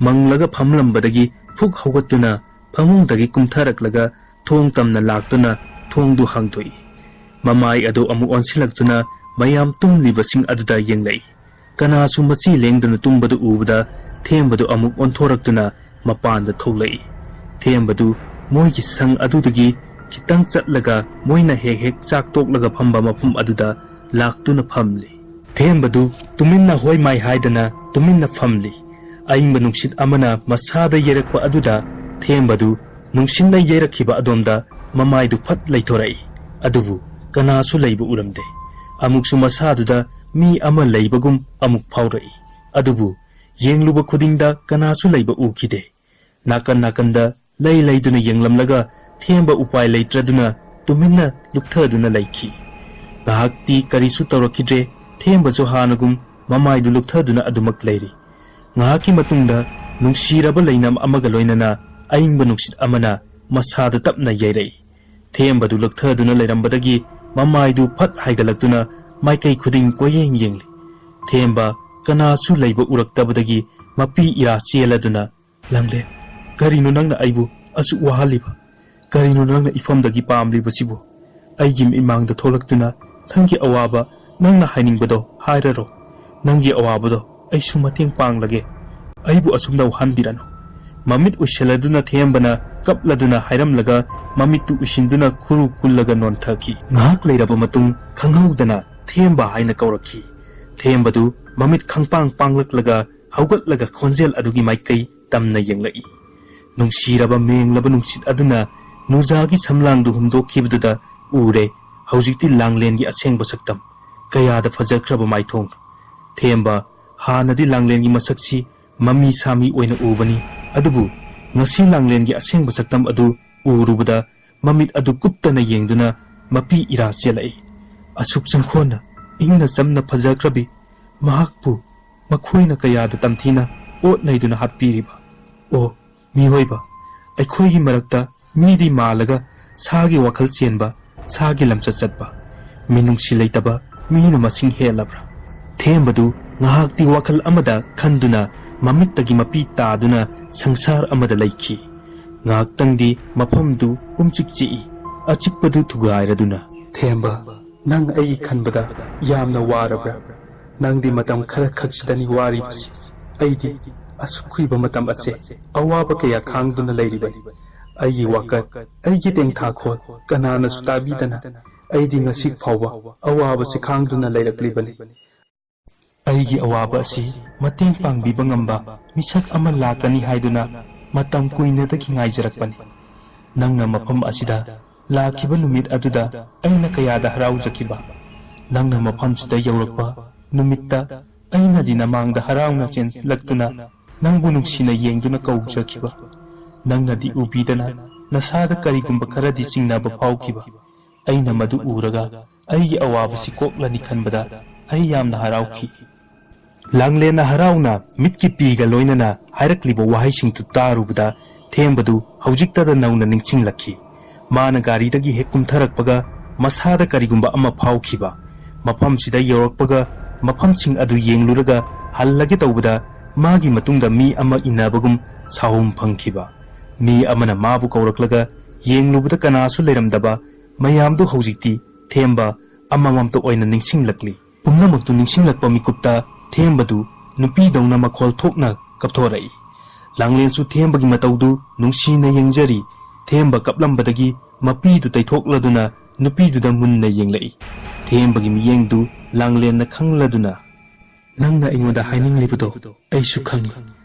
ꯃꯪꯂꯒ ꯐꯝꯂꯝꯕꯗꯒꯤ ꯐꯨꯛ ꯍꯧꯒꯠꯇꯨꯅ ꯐꯃꯨꯡꯗꯒꯤ ꯀꯨꯝꯊꯔꯛꯂꯒ ꯊꯣꯡ ꯇꯝꯅ ꯂꯥꯛꯇꯨꯅ ꯊꯣꯡꯗꯨ ꯍꯥꯡꯗꯣꯛꯏ꯫ ꯃꯃꯥꯏ ꯑꯗꯨ ꯑꯃꯨꯛ ꯑꯣꯟꯁꯤꯜꯂꯛꯇꯨꯅ ꯃꯌꯥꯝ ꯇꯨꯝꯂꯤꯕꯁꯤꯡ ꯑꯗꯨꯗ ꯌꯦꯡꯂꯛꯏ꯫ ꯀꯅꯥꯁꯨ ꯃꯆꯤ ꯂꯦꯡꯗꯅ ꯇꯨꯝꯕꯗꯨ ꯎꯕꯗ ꯊꯦꯝꯕꯗꯨ ꯑꯃꯨꯛ ꯑꯣꯟꯊꯣꯔꯛꯇꯨꯅ ꯃꯄꯥꯟꯗ ꯊꯣꯛꯂꯛꯏ꯫ ꯊꯦꯝꯕꯗꯨ ꯃꯣꯏꯒꯤ ꯁꯪ ꯑꯗꯨꯗꯒꯤ ꯈꯤꯇꯪ ꯆꯠꯂꯒ ꯃꯣꯏꯅ ꯍꯦꯛ ꯍꯦꯛ ꯆꯥꯛ ꯇꯣꯛꯂꯒ ꯐꯝꯕ ꯃꯐꯝ ꯑꯗꯨꯗ ꯂꯥꯛꯇꯨꯅ ꯐꯝꯂꯤ꯫ ꯊꯦꯝꯕꯗꯨ ꯇꯨꯃꯤꯟꯅ ꯍꯣꯏ ꯃꯥꯏ ꯍꯥꯏꯗꯅ ꯇꯨꯃꯤꯟꯅ ꯐꯝꯂꯤ꯫ ꯑꯏꯪꯕ ꯅꯨꯡꯁꯤꯠ ꯑꯃꯅ ꯃꯁꯥꯗ ꯌꯩꯔꯛꯄ ꯑꯗꯨꯗ ꯊꯦꯝꯕꯗꯨ ꯅꯨꯡꯁꯤꯠꯅ ꯌꯩꯔꯛꯈꯤꯕ ꯑꯗꯣꯝꯗ ꯃꯃꯥꯏꯗꯨ ꯐꯠ ꯂꯩꯊꯣꯔꯛꯏ꯫ ꯑꯗꯨꯕꯨ ꯀꯅꯥꯁꯨ ꯂꯩꯕ ꯎꯔꯝꯗꯦ꯫ ꯑꯃꯨꯛꯁꯨ ꯃꯁꯥꯗꯨꯗ ꯃꯤ ꯑꯃ ꯂꯩꯕꯒꯨꯝ ꯑꯃꯨꯛ ꯐꯥꯎꯔꯛꯏ꯫ ꯑꯗꯨꯕꯨ ꯌꯦꯡꯂꯨꯕ ꯈꯨꯗꯤꯡꯗ ꯀꯅꯥꯁꯨ ꯂꯩꯕ ꯎꯈꯤꯗꯦ꯫ ꯅꯥꯀꯟ ꯅꯥꯀꯟꯗ ꯂꯩ ꯂꯩꯗꯨꯅ ꯌꯦꯡꯂꯝꯂꯒ ꯊꯦꯝꯕ ꯎꯄꯥꯏ ꯂꯩꯇ꯭ꯔꯗꯨꯅ ꯇꯨꯃꯤꯟꯅ ꯂꯨꯞꯊꯗꯨꯅ ꯂꯩꯈꯤ꯫ ꯉꯥꯏꯍꯥꯛꯇꯤ ꯀꯔꯤꯁꯨ ꯇꯧꯔꯛꯈꯤꯗ꯭ꯔꯦ꯫ ꯊꯦꯝꯕꯁꯨ ꯍꯥꯟꯅꯒꯨꯝ ꯃꯃꯥꯏꯗꯨ ꯂꯨꯞꯊꯗꯨꯅ ꯑꯗꯨꯃꯛ ꯂꯩꯔꯤ꯫ ꯉꯥꯏꯍꯥꯛꯀꯤ ꯃꯇꯨꯡꯗ ꯅꯨꯡꯁꯤꯔꯕ ꯂꯩꯅꯝ ꯑꯃꯒ ꯂꯣꯏꯅꯅ ꯑꯏꯪꯕ ꯅꯨꯡꯁꯤꯠ ꯑꯃꯅ ꯃꯁꯥꯗ ꯇꯞꯅ ꯌꯩꯔꯛꯏ꯫ ꯊꯦꯝꯕꯗꯨ ꯂꯨꯞꯊꯗꯨꯅ ꯂꯩꯔꯝꯕꯗꯒꯤ ꯃꯃꯥꯏꯗꯨ ꯐꯠ ꯍꯥꯏꯒꯠꯂꯛꯇꯨꯅ ꯃꯥꯏꯀꯩ ꯈꯨꯗꯤꯡ ꯀꯣꯏꯌꯦꯡ ꯌꯦꯡꯂꯤ꯫ ꯊꯦꯝꯕ ꯀꯅꯥꯁꯨ ꯂꯩꯕ ꯎꯔꯛꯇꯕꯗꯒꯤ ꯃꯄꯤ ꯏꯔꯥ ꯆꯦꯜꯂꯗꯨꯅ, "ꯂꯥꯡꯂꯦꯟ, ꯀꯔꯤꯅꯣ ꯅꯪꯅ ꯑꯩꯕꯨ ꯑꯁꯨꯛ ꯋꯥꯍꯜꯂꯤꯕ? ꯀꯔꯤꯅꯣ ꯅꯪꯅ ꯏꯐꯝꯗꯒꯤ ꯄꯥꯝꯂꯤꯕꯁꯤꯕꯨ? ꯑꯩꯒꯤ ꯃꯤꯠꯃꯥꯡꯗ ꯊꯣꯛꯂꯛꯇꯨꯅ ꯅꯪꯒꯤ ꯑꯋꯥꯕ, ꯅꯪꯅ ꯍꯥꯏꯅꯤꯡꯕꯗꯣ ꯍꯥꯏꯔꯔꯣ꯫ ꯅꯪꯒꯤ ꯑꯋꯥꯕꯗꯣ ꯑꯩꯁꯨ ꯃꯇꯦꯡ ꯄꯥꯡꯂꯒꯦ꯫ ꯑꯩꯕꯨ ꯑꯁꯨꯝꯅ ꯋꯥꯍꯟꯕꯤꯔꯅꯨ"꯫ ꯃꯃꯤꯠ ꯎꯏꯁꯤꯜꯂꯗꯨꯅ ꯊꯦꯝꯕꯅ ꯀꯞꯂꯗꯨꯅ ꯍꯥꯏꯔꯝꯂꯒ ꯃꯃꯤꯠꯇꯨ ꯎꯏꯁꯤꯟꯗꯨꯅ ꯈꯨꯔꯨ ꯀꯨꯜꯂꯒ ꯅꯣꯟꯊꯈꯤ꯫ ꯉꯥꯏꯍꯥꯛ ꯂꯩꯔꯕ ꯃꯇꯨꯡ ꯈꯪꯍꯧꯗꯅ "ꯊꯦꯝꯕ" ꯍꯥꯏꯅ ꯀꯧꯔꯛꯈꯤ꯫ ꯊꯦꯝꯕꯗꯨ ꯃꯃꯤꯠ ꯈꯪꯄꯥꯡ ꯄꯥꯡꯂꯛꯂꯒ ꯍꯧꯒꯠꯂꯒ ꯈꯣꯟꯖꯦꯜ ꯑꯗꯨꯒꯤ ꯃꯥꯏꯀꯩ ꯇꯝꯅ ꯌꯦꯡꯂꯛꯏ꯫ ꯅꯨꯡꯁꯤꯔꯕ ꯃꯦꯡꯂꯕ ꯅꯨꯡꯁꯤꯠ ꯑꯗꯨꯅ ꯅꯨꯖꯥꯒꯤ ꯁꯝꯂꯥꯡꯗꯨ ꯍꯨꯝꯗꯣꯛꯈꯤꯕꯗꯨꯗ ꯎꯔꯦ ꯍꯧꯖꯤꯛꯇꯤ ꯂꯥꯡꯂꯦꯟꯒꯤ ꯑꯁꯦꯡꯕ ꯁꯛꯇꯝ꯫ ꯀꯌꯥꯗ ꯐꯖꯈ꯭ꯔꯕ ꯃꯥꯏꯊꯣꯡ! ꯊꯦꯝꯕ, ꯍꯥꯟꯅꯗꯤ ꯂꯥꯡꯂꯦꯟꯒꯤ ꯃꯁꯛꯁꯤ ꯃꯃꯤ ꯁꯥꯃꯤ ꯑꯣꯏꯅ ꯎꯕꯅꯤ, ꯑꯗꯨꯕꯨ ꯉꯁꯤ ꯂꯥꯡꯂꯦꯟꯒꯤ ꯑꯁꯦꯡꯕ ꯁꯛꯇꯝ ꯑꯗꯨ ꯎꯔꯨꯕꯗ ꯃꯃꯤꯠ ꯑꯗꯨ ꯀꯨꯞꯇꯅ ꯌꯦꯡꯗꯨꯅ ꯃꯄꯤ ꯏꯔꯥ ꯆꯦꯜꯂꯛꯏ꯫ ꯑꯁꯨꯛ ꯆꯪꯈꯣꯟꯅ ꯏꯪꯅ ꯆꯝꯅ ꯐꯖꯈ꯭ꯔꯕꯤ ꯃꯍꯥꯛꯄꯨ ꯃꯈꯣꯏꯅ ꯀꯌꯥꯗ ꯇꯝꯊꯤꯅ ꯑꯣꯠ ꯅꯩꯗꯨꯅ ꯍꯥꯠꯄꯤꯔꯤꯕ! ꯑꯣ, ꯃꯤꯑꯣꯏꯕ, ꯑꯩꯈꯣꯏꯒꯤ ꯃꯔꯛꯇ ꯃꯤꯗꯤ ꯃꯥꯜꯂꯒ ꯁꯥꯒꯤ ꯋꯥꯈꯜ ꯆꯦꯟꯕ, ꯁꯥꯒꯤ ꯂꯝꯆꯠ ꯆꯠꯄ, ꯃꯤꯅꯨꯡꯁꯤ ꯂꯩꯇꯕ ꯃꯤꯅ ꯃꯁꯤꯡ ꯍꯦꯜꯂꯕ꯭ꯔꯥ? ꯊꯦꯝꯕꯗꯨ ꯉꯥꯏꯍꯥꯛꯇꯤ ꯋꯥꯈꯜ ꯑꯃꯗ ꯈꯟꯗꯨꯅ ꯃꯃꯤꯠꯇꯒꯤ ꯃꯄꯤ ꯇꯥꯗꯨꯅ ꯁꯪꯁꯥꯔ ꯑꯃꯗ ꯂꯩꯈꯤ꯫ ꯉꯥꯏꯍꯥꯛꯇꯪꯗꯤ ꯃꯐꯝꯗꯨ ꯄꯨꯝꯆꯤꯛ ꯆꯤꯛꯏ꯫ ꯑꯆꯤꯛꯄꯗꯨ ꯊꯨꯒꯥꯏꯔꯗꯨꯅ, "ꯊꯦꯝꯕ, ꯅꯪ ꯑꯩꯒꯤ ꯈꯟꯕꯗ ꯌꯥꯝꯅ ꯋꯥꯔꯕ꯭ꯔꯥ? ꯅꯪꯗꯤ ꯃꯇꯝ ꯈꯔ ꯈꯛꯁꯤꯗꯅꯤ ꯋꯥꯔꯤꯕꯁꯤ꯫ ꯑꯩꯗꯤ ꯑꯁꯨꯛ ꯀꯨꯏꯕ ꯃꯇꯝ ꯑꯁꯦ ꯑꯋꯥꯕ ꯀꯌꯥ ꯈꯥꯡꯗꯨꯅ ꯂꯩꯔꯤꯕꯅꯤ꯫ ꯑꯩꯒꯤ ꯋꯥꯀꯠ, ꯑꯩꯒꯤ ꯇꯦꯡꯊꯥꯈꯣꯜ ꯀꯅꯥꯅꯁꯨ ꯇꯥꯕꯤꯗꯅ ꯑꯩꯗꯤ ꯉꯁꯤ ꯐꯥꯎꯕ ꯑꯋꯥꯕꯁꯤ ꯈꯥꯡꯗꯨꯅ ꯂꯩꯔꯛꯂꯤꯕꯅꯤ꯫ ꯑꯩꯒꯤ ꯑꯋꯥꯕ ꯑꯁꯤ ꯃꯇꯦꯡ ꯄꯥꯡꯕꯤꯕ ꯉꯝꯕ ꯃꯤꯁꯛ ꯑꯃ ꯂꯥꯛꯀꯅꯤ ꯍꯥꯏꯗꯨꯅ ꯃꯇꯝ ꯀꯨꯏꯅꯗꯒꯤ ꯉꯥꯏꯖꯔꯛꯄꯅꯤ꯫ ꯅꯪꯅ ꯃꯐꯝ ꯑꯁꯤꯗ ꯂꯥꯛꯈꯤꯕ ꯅꯨꯃꯤꯠ ꯑꯗꯨꯗ ꯑꯩꯅ ꯀꯌꯥꯗ ꯍꯔꯥꯎꯖꯈꯤꯕ꯫ ꯅꯪꯅ ꯃꯐꯝꯁꯤꯗ ꯌꯧꯔꯛꯄ ꯅꯨꯃꯤꯠꯇ ꯑꯩꯅꯗꯤ ꯅꯃꯥꯡꯗ ꯍꯔꯥꯎꯅ ꯆꯦꯟꯂꯛꯇꯨꯅ ꯅꯪꯕꯨ ꯅꯨꯡꯁꯤꯅ ꯌꯦꯡꯗꯨꯅ ꯀꯧꯖꯈꯤꯕ꯫ ꯅꯪꯅꯗꯤ ꯎꯕꯤꯗꯅ ꯅꯁꯥꯗ ꯀꯔꯤꯒꯨꯝꯕ ꯈꯔꯗꯤ ꯆꯤꯡꯅꯕ ꯐꯥꯎꯈꯤꯕ꯫ ꯑꯩꯅ ꯃꯗꯨ ꯎꯔꯒ ꯑꯩꯒꯤ ꯑꯋꯥꯕꯁꯤ ꯀꯣꯛꯂꯅꯤ ꯈꯟꯕꯗ ꯑꯩ ꯌꯥꯝꯅ ꯍꯔꯥꯎꯈꯤ꯫" ꯂꯥꯡꯂꯦꯟꯅ ꯍꯔꯥꯎꯅ ꯃꯤꯠꯀꯤ ꯄꯤꯒ ꯂꯣꯏꯅꯅ ꯍꯥꯏꯔꯛꯂꯤꯕ ꯋꯥꯍꯩꯁꯤꯡꯗꯨ ꯇꯥꯔꯨꯕꯗ ꯊꯦꯝꯕꯗꯨ ꯍꯧꯖꯤꯛꯇꯗ ꯅꯧꯅ ꯅꯤꯡꯁꯤꯡꯂꯛꯈꯤ꯫ ꯃꯥꯅ ꯒꯥꯔꯤꯗꯒꯤ ꯍꯦꯛ ꯀꯨꯝꯊꯔꯛꯄꯒ ꯃꯁꯥꯗ ꯀꯔꯤꯒꯨꯝꯕ ꯑꯃ ꯐꯥꯎꯈꯤꯕ꯫ ꯃꯐꯝꯁꯤꯗ ꯌꯧꯔꯛꯄꯒ ꯃꯐꯝꯁꯤꯡ ꯑꯗꯨ ꯌꯦꯡꯂꯨꯔꯒ ꯍꯜꯂꯒꯦ ꯇꯧꯕꯗ ꯃꯥꯒꯤ ꯃꯇꯨꯡꯗ ꯃꯤ ꯑꯃ ꯏꯟꯅꯕꯒꯨꯝ ꯁꯥꯍꯨꯝ ꯐꯪꯈꯤꯕ꯫ ꯃꯤ ꯑꯃꯅ ꯃꯥꯕꯨ ꯀꯧꯔꯛꯂꯒ ꯌꯦꯡꯂꯨꯕꯗ ꯀꯅꯥꯁꯨ ꯂꯩꯔꯝꯗꯕ ꯃꯌꯥꯝꯗꯨ ꯍꯧꯖꯤꯛꯇꯤ ꯊꯦꯝꯕ ꯑꯃꯃꯝꯇ ꯑꯣꯏꯅ ꯅꯤꯡꯁꯤꯡꯂꯛꯂꯤ꯫ ꯄꯨꯝꯅꯃꯛꯇꯨ ꯅꯤꯡꯁꯤꯡꯂꯛꯄ ꯃꯤꯀꯨꯞꯇ ꯊꯦꯝꯕꯗꯨ ꯅꯨꯄꯤꯗꯧꯅ ꯃꯈꯣꯜ ꯊꯣꯛꯅ ꯀꯞꯊꯣꯔꯛꯏ꯫ ꯂꯥꯡꯂꯦꯟꯁꯨ ꯊꯦꯝꯕꯒꯤ ꯃꯇꯧꯗꯨ ꯅꯨꯡꯁꯤꯅ ꯌꯦꯡꯖꯔꯤ꯫ ꯊꯦꯝꯕ ꯀꯞꯂꯝꯕꯗꯒꯤ ꯃꯄꯤꯗꯨ ꯇꯩꯊꯣꯛꯂꯗꯨꯅ ꯅꯨꯄꯤꯗꯨꯗ ꯃꯨꯟꯅ ꯌꯦꯡꯂꯛꯏ꯫ ꯊꯦꯝꯕꯒꯤ ꯃꯤꯠꯌꯦꯡꯗꯨ ꯂꯥꯡꯂꯦꯟꯅ ꯈꯪꯂꯗꯨꯅ, "ꯅꯪꯅ ꯑꯩꯉꯣꯟꯗ ꯍꯥꯏꯅꯤꯡꯂꯤꯕꯗꯣ ꯑꯩꯁꯨ ꯈꯪꯏ꯫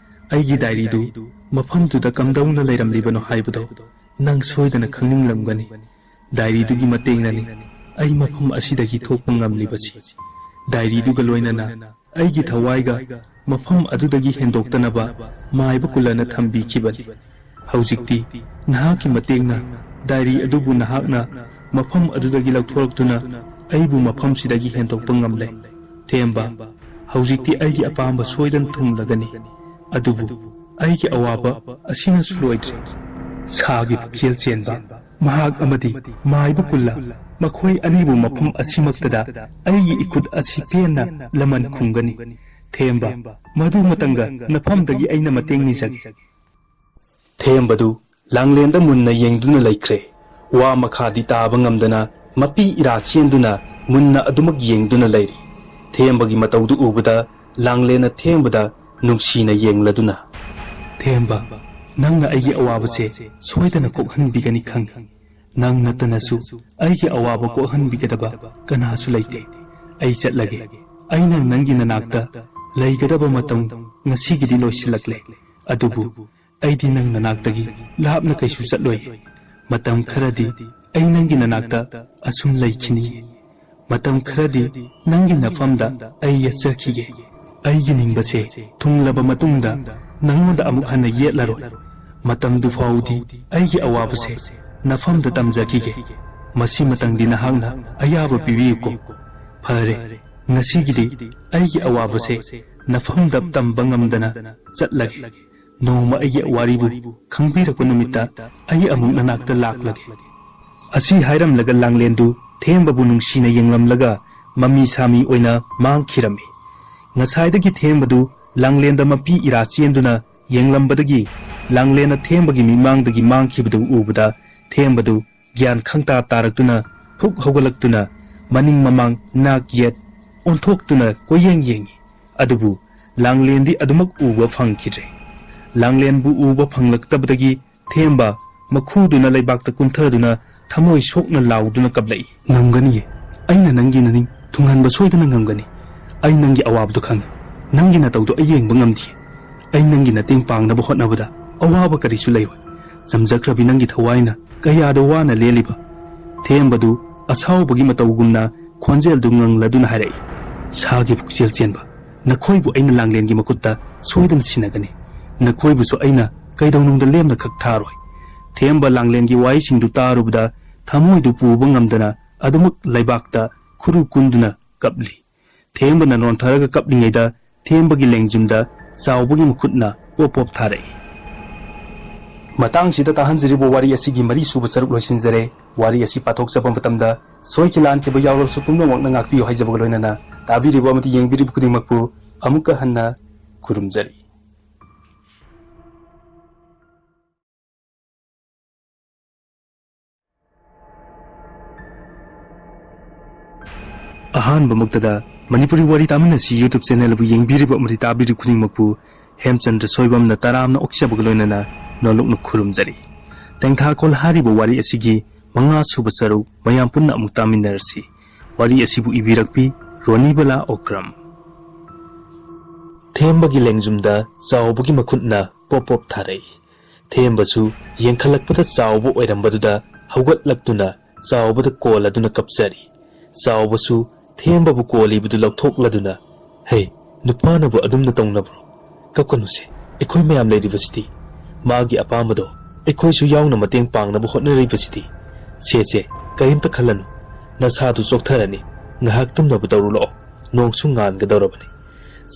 ꯑꯩꯒꯤ ꯗꯥꯏꯔꯤꯗꯨ ꯃꯐꯝꯗꯨꯗ ꯀꯝꯗꯧꯅ ꯂꯩꯔꯝꯂꯤꯕꯅꯣ ꯍꯥꯏꯕꯗꯣ ꯅꯪ ꯁꯣꯏꯗꯅ ꯈꯪꯅꯤꯡꯂꯝꯒꯅꯤ꯫ ꯗꯥꯏꯔꯤꯗꯨꯒꯤ ꯃꯇꯦꯡꯅꯅꯤ ꯑꯩ ꯃꯐꯝ ꯑꯁꯤꯗꯒꯤ ꯊꯣꯛꯄ ꯉꯝꯂꯤꯕꯁꯤ꯫ ꯗꯥꯏꯔꯤꯗꯨꯒ ꯂꯣꯏꯅꯅ ꯑꯩꯒꯤ ꯊꯋꯥꯏꯒ ꯃꯐꯝ ꯑꯗꯨꯗꯒꯤ ꯍꯦꯟꯗꯣꯛꯇꯅꯕ ꯃꯥꯏꯕ ꯀꯨꯂꯅ ꯊꯝꯕꯤꯈꯤꯕꯅꯤ꯫ ꯍꯧꯖꯤꯛꯇꯤ ꯅꯍꯥꯛꯀꯤ ꯃꯇꯦꯡꯅ ꯗꯥꯏꯔꯤ ꯑꯗꯨꯕꯨ ꯅꯍꯥꯛꯅ ꯃꯐꯝ ꯑꯗꯨꯗꯒꯤ ꯂꯧꯊꯣꯔꯛꯇꯨꯅ ꯑꯩꯕꯨ ꯃꯐꯝꯁꯤꯗꯒꯤ ꯍꯦꯟꯗꯣꯛꯄ ꯉꯝꯂꯦ꯫ ꯊꯦꯝꯕ, ꯍꯧꯖꯤꯛꯇꯤ ꯑꯩꯒꯤ ꯑꯄꯥꯝꯕ ꯁꯣꯏꯗꯅ ꯊꯨꯡꯂꯒꯅꯤ꯫ ꯑꯗꯨꯕꯨ ꯑꯩꯒꯤ ꯑꯋꯥꯕ ꯑꯁꯤꯅꯁꯨ ꯂꯣꯏꯗ꯭ꯔꯤ꯫" ꯁꯥꯒꯤ ꯄꯨꯛꯆꯦꯜ ꯆꯦꯟꯕ ꯃꯍꯥꯛ ꯑꯃꯗꯤ ꯃꯥꯏꯕ ꯀꯨꯜꯂ, ꯃꯈꯣꯏ ꯑꯅꯤꯕꯨ ꯃꯐꯝ ꯑꯁꯤꯃꯛꯇꯗ ꯑꯩꯒꯤ ꯏꯈꯨꯠ ꯑꯁꯤ ꯄꯦꯟꯅ ꯂꯃꯟ ꯈꯨꯝꯒꯅꯤ꯫ ꯊꯦꯝꯕ, ꯃꯗꯨ ꯃꯇꯝꯒ ꯅꯐꯝꯗꯒꯤ ꯑꯩꯅ ꯃꯇꯦꯡ ꯅꯤꯖꯒꯦ꯫ ꯊꯦꯝꯕꯗꯨ ꯂꯥꯡꯂꯦꯟꯗ ꯃꯨꯟꯅ ꯌꯦꯡꯗꯨꯅ ꯂꯩꯈ꯭ꯔꯦ꯫ ꯋꯥ ꯃꯈꯥꯗꯤ ꯇꯥꯕ ꯉꯝꯗꯅ ꯃꯄꯤ ꯏꯔꯥ ꯆꯦꯟꯗꯨꯅ ꯃꯨꯟꯅ ꯑꯗꯨꯃꯛ ꯌꯦꯡꯗꯨꯅ ꯂꯩꯔꯤ꯫ ꯊꯦꯝꯕꯒꯤ ꯃꯇꯧꯗꯨ ꯎꯕꯗ ꯂꯥꯡꯂꯦꯟꯅ ꯊꯦꯝꯕꯗ ꯅꯨꯡꯁꯤꯅ ꯌꯦꯡꯂꯗꯨꯅ, "ꯊꯦꯝꯕ, ꯅꯪꯅ ꯑꯩꯒꯤ ꯑꯋꯥꯕꯁꯦ ꯁꯣꯏꯗꯅ ꯀꯣꯛꯍꯟꯕꯤꯒꯅꯤ ꯈꯪꯏ꯫ ꯅꯪ ꯅꯠꯇꯅꯁꯨ ꯑꯩꯒꯤ ꯑꯋꯥꯕ ꯀꯣꯛꯍꯟꯕꯤꯒꯗꯕ ꯀꯅꯥꯁꯨ ꯂꯩꯇꯦ꯫ ꯑꯩ ꯆꯠꯂꯒꯦ꯫ ꯑꯩꯅ ꯅꯪꯒꯤ ꯅꯅꯥꯛꯇ ꯂꯩꯒꯗꯕ ꯃꯇꯝ ꯉꯁꯤꯒꯤꯗꯤ ꯂꯣꯏꯁꯤꯜꯂꯛꯂꯦ꯫ ꯑꯗꯨꯕꯨ ꯑꯩꯗꯤ ꯅꯪ ꯅꯅꯥꯛꯇꯒꯤ ꯂꯥꯞꯅ ꯀꯩꯁꯨ ꯆꯠꯂꯣꯏ꯫ ꯃꯇꯝ ꯈꯔꯗꯤ ꯑꯩ ꯅꯪꯒꯤ ꯅꯅꯥꯛꯇ ꯑꯁꯨꯝ ꯂꯩꯈꯤꯅꯤ꯫ ꯃꯇꯝ ꯈꯔꯗꯤ ꯅꯪꯒꯤ ꯅꯐꯝꯗ ꯑꯩ ꯌꯦꯠꯆꯈꯤꯒꯦ꯫ ꯑꯩꯒꯤ ꯅꯤꯡꯕꯁꯦ ꯊꯨꯡꯂꯕ ꯃꯇꯨꯡꯗ ꯅꯪꯉꯣꯟꯗ ꯑꯃꯨꯛ ꯍꯟꯅ ꯌꯦꯠꯂꯔꯣꯏ꯫ ꯃꯇꯝꯗꯨ ꯐꯥꯎꯗꯤ ꯑꯩꯒꯤ ꯑꯋꯥꯕꯁꯦ ꯅꯐꯝꯗ ꯇꯝꯖꯈꯤꯒꯦ꯫ ꯃꯁꯤꯃꯇꯪꯗꯤ ꯅꯍꯥꯛꯅ ꯑꯌꯥꯕ ꯄꯤꯕꯤꯌꯨꯀꯣ꯫ ꯐꯔꯦ, ꯉꯁꯤꯒꯤꯗꯤ ꯑꯩꯒꯤ ꯑꯋꯥꯕꯁꯦ ꯅꯐꯝꯗ ꯇꯝꯕ ꯉꯝꯗꯅ ꯆꯠꯂꯒꯦ꯫ ꯅꯣꯡꯃ ꯑꯩꯒꯤ ꯋꯥꯔꯤꯕꯨ ꯈꯪꯕꯤꯔꯛꯄ ꯅꯨꯃꯤꯠꯇ ꯑꯩ ꯑꯃꯨꯛ ꯅꯅꯥꯛꯇ ꯂꯥꯛꯂꯒꯦ꯫" ꯑꯁꯤ ꯍꯥꯏꯔꯝꯂꯒ ꯂꯥꯡꯂꯦꯟꯗꯨ ꯊꯦꯝꯕꯕꯨ ꯅꯨꯡꯁꯤꯅ ꯌꯦꯡꯂꯝꯂꯒ ꯃꯃꯤ ꯁꯥꯃꯤ ꯑꯣꯏꯅ ꯃꯥꯡꯈꯤꯔꯝꯃꯤ꯫ ꯉꯁꯥꯏꯗꯒꯤ ꯊꯦꯝꯕꯗꯨ ꯂꯥꯡꯂꯦꯟꯗ ꯃꯄꯤ ꯏꯔꯥ ꯆꯦꯟꯗꯨꯅ ꯌꯦꯡꯂꯝꯕꯗꯒꯤ ꯂꯥꯡꯂꯦꯟꯅ ꯊꯦꯝꯕꯒꯤ ꯃꯤꯃꯥꯡꯗꯒꯤ ꯃꯥꯡꯈꯤꯕꯗꯨ ꯎꯕꯗ ꯊꯦꯝꯕꯗꯨ ꯒ꯭ꯌꯥꯟ ꯈꯪꯇꯥ ꯇꯥꯔꯛꯇꯨꯅ ꯐꯨꯛ ꯍꯧꯒꯠꯂꯛꯇꯨꯅ ꯃꯅꯤꯡ ꯃꯃꯥꯡ ꯅꯥꯛ ꯌꯦꯠ ꯑꯣꯟꯊꯣꯛꯇꯨꯅ ꯀꯣꯏꯌꯦꯡ ꯌꯦꯡꯉꯤ꯫ ꯑꯗꯨꯕꯨ ꯂꯥꯡꯂꯦꯟꯗꯤ ꯑꯗꯨꯃꯛ ꯎꯕ ꯐꯪꯈꯤꯗ꯭ꯔꯦ꯫ ꯂꯥꯡꯂꯦꯟꯕꯨ ꯎꯕ ꯐꯪꯂꯛꯇꯕꯗꯒꯤ ꯊꯦꯝꯕ ꯃꯈꯨꯗꯨꯅ ꯂꯩꯕꯥꯛꯇ ꯀꯨꯟꯊꯗꯨꯅ ꯊꯃꯣꯏ ꯁꯣꯛꯅ ꯂꯥꯎꯗꯨꯅ ꯀꯞꯂꯛꯏ꯫ "ꯉꯝꯒꯅꯤꯌꯦ, ꯑꯩꯅ ꯅꯪꯒꯤ ꯅꯅꯤꯡ ꯊꯨꯡꯍꯟꯕ ꯁꯣꯏꯗꯅ ꯉꯝꯒꯅꯤ꯫ ꯑꯩ ꯅꯪꯒꯤ ꯑꯋꯥꯕꯗꯨ ꯈꯪꯏ꯫ ꯅꯪꯒꯤ ꯅꯇꯧꯗꯨ ꯑꯩ ꯌꯦꯡꯕ ꯉꯝꯗꯦ꯫ ꯑꯩ ꯅꯪꯒꯤ ꯃꯇꯦꯡ ꯄꯥꯡꯅꯕ ꯍꯣꯠꯅꯕꯗ ꯑꯋꯥꯕ ꯀꯔꯤꯁꯨ ꯂꯩꯔꯣꯏ꯫ ꯆꯝꯖꯈ꯭ꯔꯕꯤ ꯅꯪꯒꯤ ꯊꯋꯥꯏꯅ ꯀꯌꯥꯗ ꯋꯥꯅ ꯂꯦꯜꯂꯤꯕ꯫" ꯊꯦꯝꯕꯗꯨ ꯑꯁꯥꯎꯕꯒꯤ ꯃꯇꯧꯒꯨꯝꯅ ꯈꯣꯟꯖꯦꯜꯗꯨ ꯉꯪꯂꯗꯨꯅ ꯍꯥꯏꯔꯛꯏ꯫ "ꯁꯥꯒꯤ ꯄꯨꯛꯆꯦꯜ ꯆꯦꯟꯕ, ꯅꯈꯣꯏꯕꯨ ꯑꯩꯅ ꯂꯥꯡꯂꯦꯟꯒꯤ ꯃꯈꯨꯠꯇ ꯁꯣꯏꯗꯅ ꯁꯤꯟꯅꯒꯅꯤ꯫ ꯅꯈꯣꯏꯕꯨꯁꯨ ꯑꯩꯅ ꯀꯩꯗꯧꯅꯨꯡꯗ ꯂꯦꯝꯅ ꯈꯛ ꯊꯥꯔꯣꯏ꯫" ꯊꯦꯝꯕ ꯂꯥꯡꯂꯦꯟꯒꯤ ꯋꯥꯍꯩꯁꯤꯡꯗꯨ ꯇꯥꯔꯨꯕꯗ ꯊꯃꯣꯏꯗꯨ ꯄꯨꯕ ꯉꯝꯗꯅ ꯑꯗꯨꯃꯛ ꯂꯩꯕꯥꯛꯇ ꯈꯨꯔꯨ ꯀꯨꯟꯗꯨꯅ ꯀꯞꯂꯤ꯫ ꯊꯦꯝꯕꯅ ꯅꯣꯟꯊꯔꯒ ꯀꯞꯂꯤꯉꯩꯗ ꯊꯦꯝꯕꯒꯤ ꯂꯦꯡꯖꯨꯝꯗ ꯆꯥꯎꯕꯒꯤ ꯃꯈꯨꯠꯅ ꯄꯣꯞ ꯄꯣꯞ ꯊꯥꯔꯛꯏ꯫ ꯃꯇꯥꯡꯁꯤꯗ ꯇꯥꯍꯟꯖꯔꯤꯕ ꯋꯥꯔꯤ ꯑꯁꯤꯒꯤ ꯃꯔꯤ ꯁꯨꯕ ꯁꯔꯨꯛ ꯂꯣꯏꯁꯤꯟꯖꯔꯦ꯫ ꯋꯥꯔꯤ ꯑꯁꯤ ꯄꯥꯊꯣꯛꯆꯕ ꯃꯇꯝꯗ ꯁꯣꯏꯈꯤ ꯂꯥꯟꯈꯤꯕ ꯌꯥꯎꯔꯕꯁꯨ ꯄꯨꯝꯅꯃꯛꯅ ꯉꯥꯛꯄꯤꯌꯨ ꯍꯥꯏꯖꯕꯒ ꯂꯣꯏꯅꯅ ꯇꯥꯕꯤꯔꯤꯕ ꯑꯃꯗꯤ ꯌꯦꯡꯕꯤꯔꯤꯕ ꯈꯨꯗꯤꯡꯃꯛꯄꯨ ꯑꯃꯨꯛꯀ ꯍꯟꯅ ꯈꯨꯔꯨꯝꯖꯔꯤ꯫ ꯑꯍꯥꯟꯕꯃꯛꯇꯗ ꯃꯅꯤꯄꯨꯔꯤ ꯋꯥꯔꯤ ꯇꯥꯃꯤꯟꯅꯁꯤ YouTube channel ꯑꯗꯨ ꯌꯦꯡꯕꯤꯔꯤꯕ ꯑꯃꯗꯤ ꯇꯥꯕꯤꯔꯤꯕ ꯈꯨꯗꯤꯡꯃꯛꯄꯨ ꯍꯦꯝꯆꯟꯗ꯭ꯔ ꯁꯣꯏꯕꯝꯅ ꯇꯔꯥꯝꯅ ꯑꯣꯛꯆꯕꯒ ꯂꯣꯏꯅꯅ ꯅꯣꯂꯨꯛꯅ ꯈꯨꯔꯨꯝꯖꯔꯤ꯫ ꯇꯦꯡꯊꯥꯈꯣꯜ ꯍꯥꯏꯔꯤꯕ ꯋꯥꯔꯤ ꯑꯁꯤꯒꯤ ꯃꯉꯥ ꯁꯨꯕ ꯁꯔꯨꯛ ꯃꯌꯥꯝ ꯄꯨꯟꯅ ꯑꯃꯨꯛ ꯇꯥꯃꯤꯟꯅꯔꯁꯤ꯫ ꯋꯥꯔꯤ ꯑꯁꯤꯕꯨ ꯏꯕꯤꯔꯛꯄꯤ ꯔꯣꯅꯤꯕꯂꯥ ꯑꯣꯀ꯭ꯔꯝ꯫ ꯊꯦꯝꯕꯒꯤ ꯂꯦꯡꯖꯨꯝꯗ ꯆꯥꯎꯕꯒꯤ ꯃꯈꯨꯠꯅ ꯄꯣꯞ ꯄꯣꯞ ꯊꯥꯔꯛꯏ꯫ ꯊꯦꯝꯕꯁꯨ ꯌꯦꯡꯈꯠꯂꯛꯄꯗ ꯆꯥꯎꯕ ꯑꯣꯏꯔꯝꯕꯗꯨꯗ ꯍꯧꯒꯠꯂꯛꯇꯨꯅ ꯆꯥꯎꯕꯗ ꯀꯣꯜꯂꯗꯨꯅ ꯀꯞꯆꯔꯤ꯫ ꯆꯥꯎꯕꯁꯨ ꯊꯦꯝꯕꯕꯨ ꯀꯣꯜꯂꯤꯕꯗꯨ ꯂꯧꯊꯣꯛꯂꯗꯨꯅ, "ꯍꯦ, ꯅꯨꯄꯥꯅꯕꯨ ꯑꯗꯨꯝꯅ ꯇꯧꯅꯕ꯭ꯔꯣ? ꯀꯞꯀꯅꯨꯁꯦ, ꯑꯩꯈꯣꯏ ꯃꯌꯥꯝ ꯂꯩꯔꯤꯕꯁꯤꯗꯤ꯫ ꯃꯥꯒꯤ ꯑꯄꯥꯝꯕꯗꯣ ꯑꯩꯈꯣꯏꯁꯨ ꯌꯥꯎꯅ ꯃꯇꯦꯡ ꯄꯥꯡꯅꯕ ꯍꯣꯠꯅꯔꯤꯕꯁꯤꯗꯤ꯫ ꯁꯦ, ꯁꯦ, ꯀꯔꯤꯝꯇ ꯈꯜꯂꯅꯨ꯫ ꯅꯁꯥꯗꯨ ꯆꯣꯛꯊꯔꯅꯤ꯫ ꯉꯥꯏꯍꯥꯛ ꯇꯨꯝꯅꯕ ꯇꯧꯔꯨ ꯂꯥꯛꯑꯣ꯫ ꯅꯣꯡꯁꯨ ꯉꯥꯟꯒꯗꯧꯔꯕꯅꯤ꯫"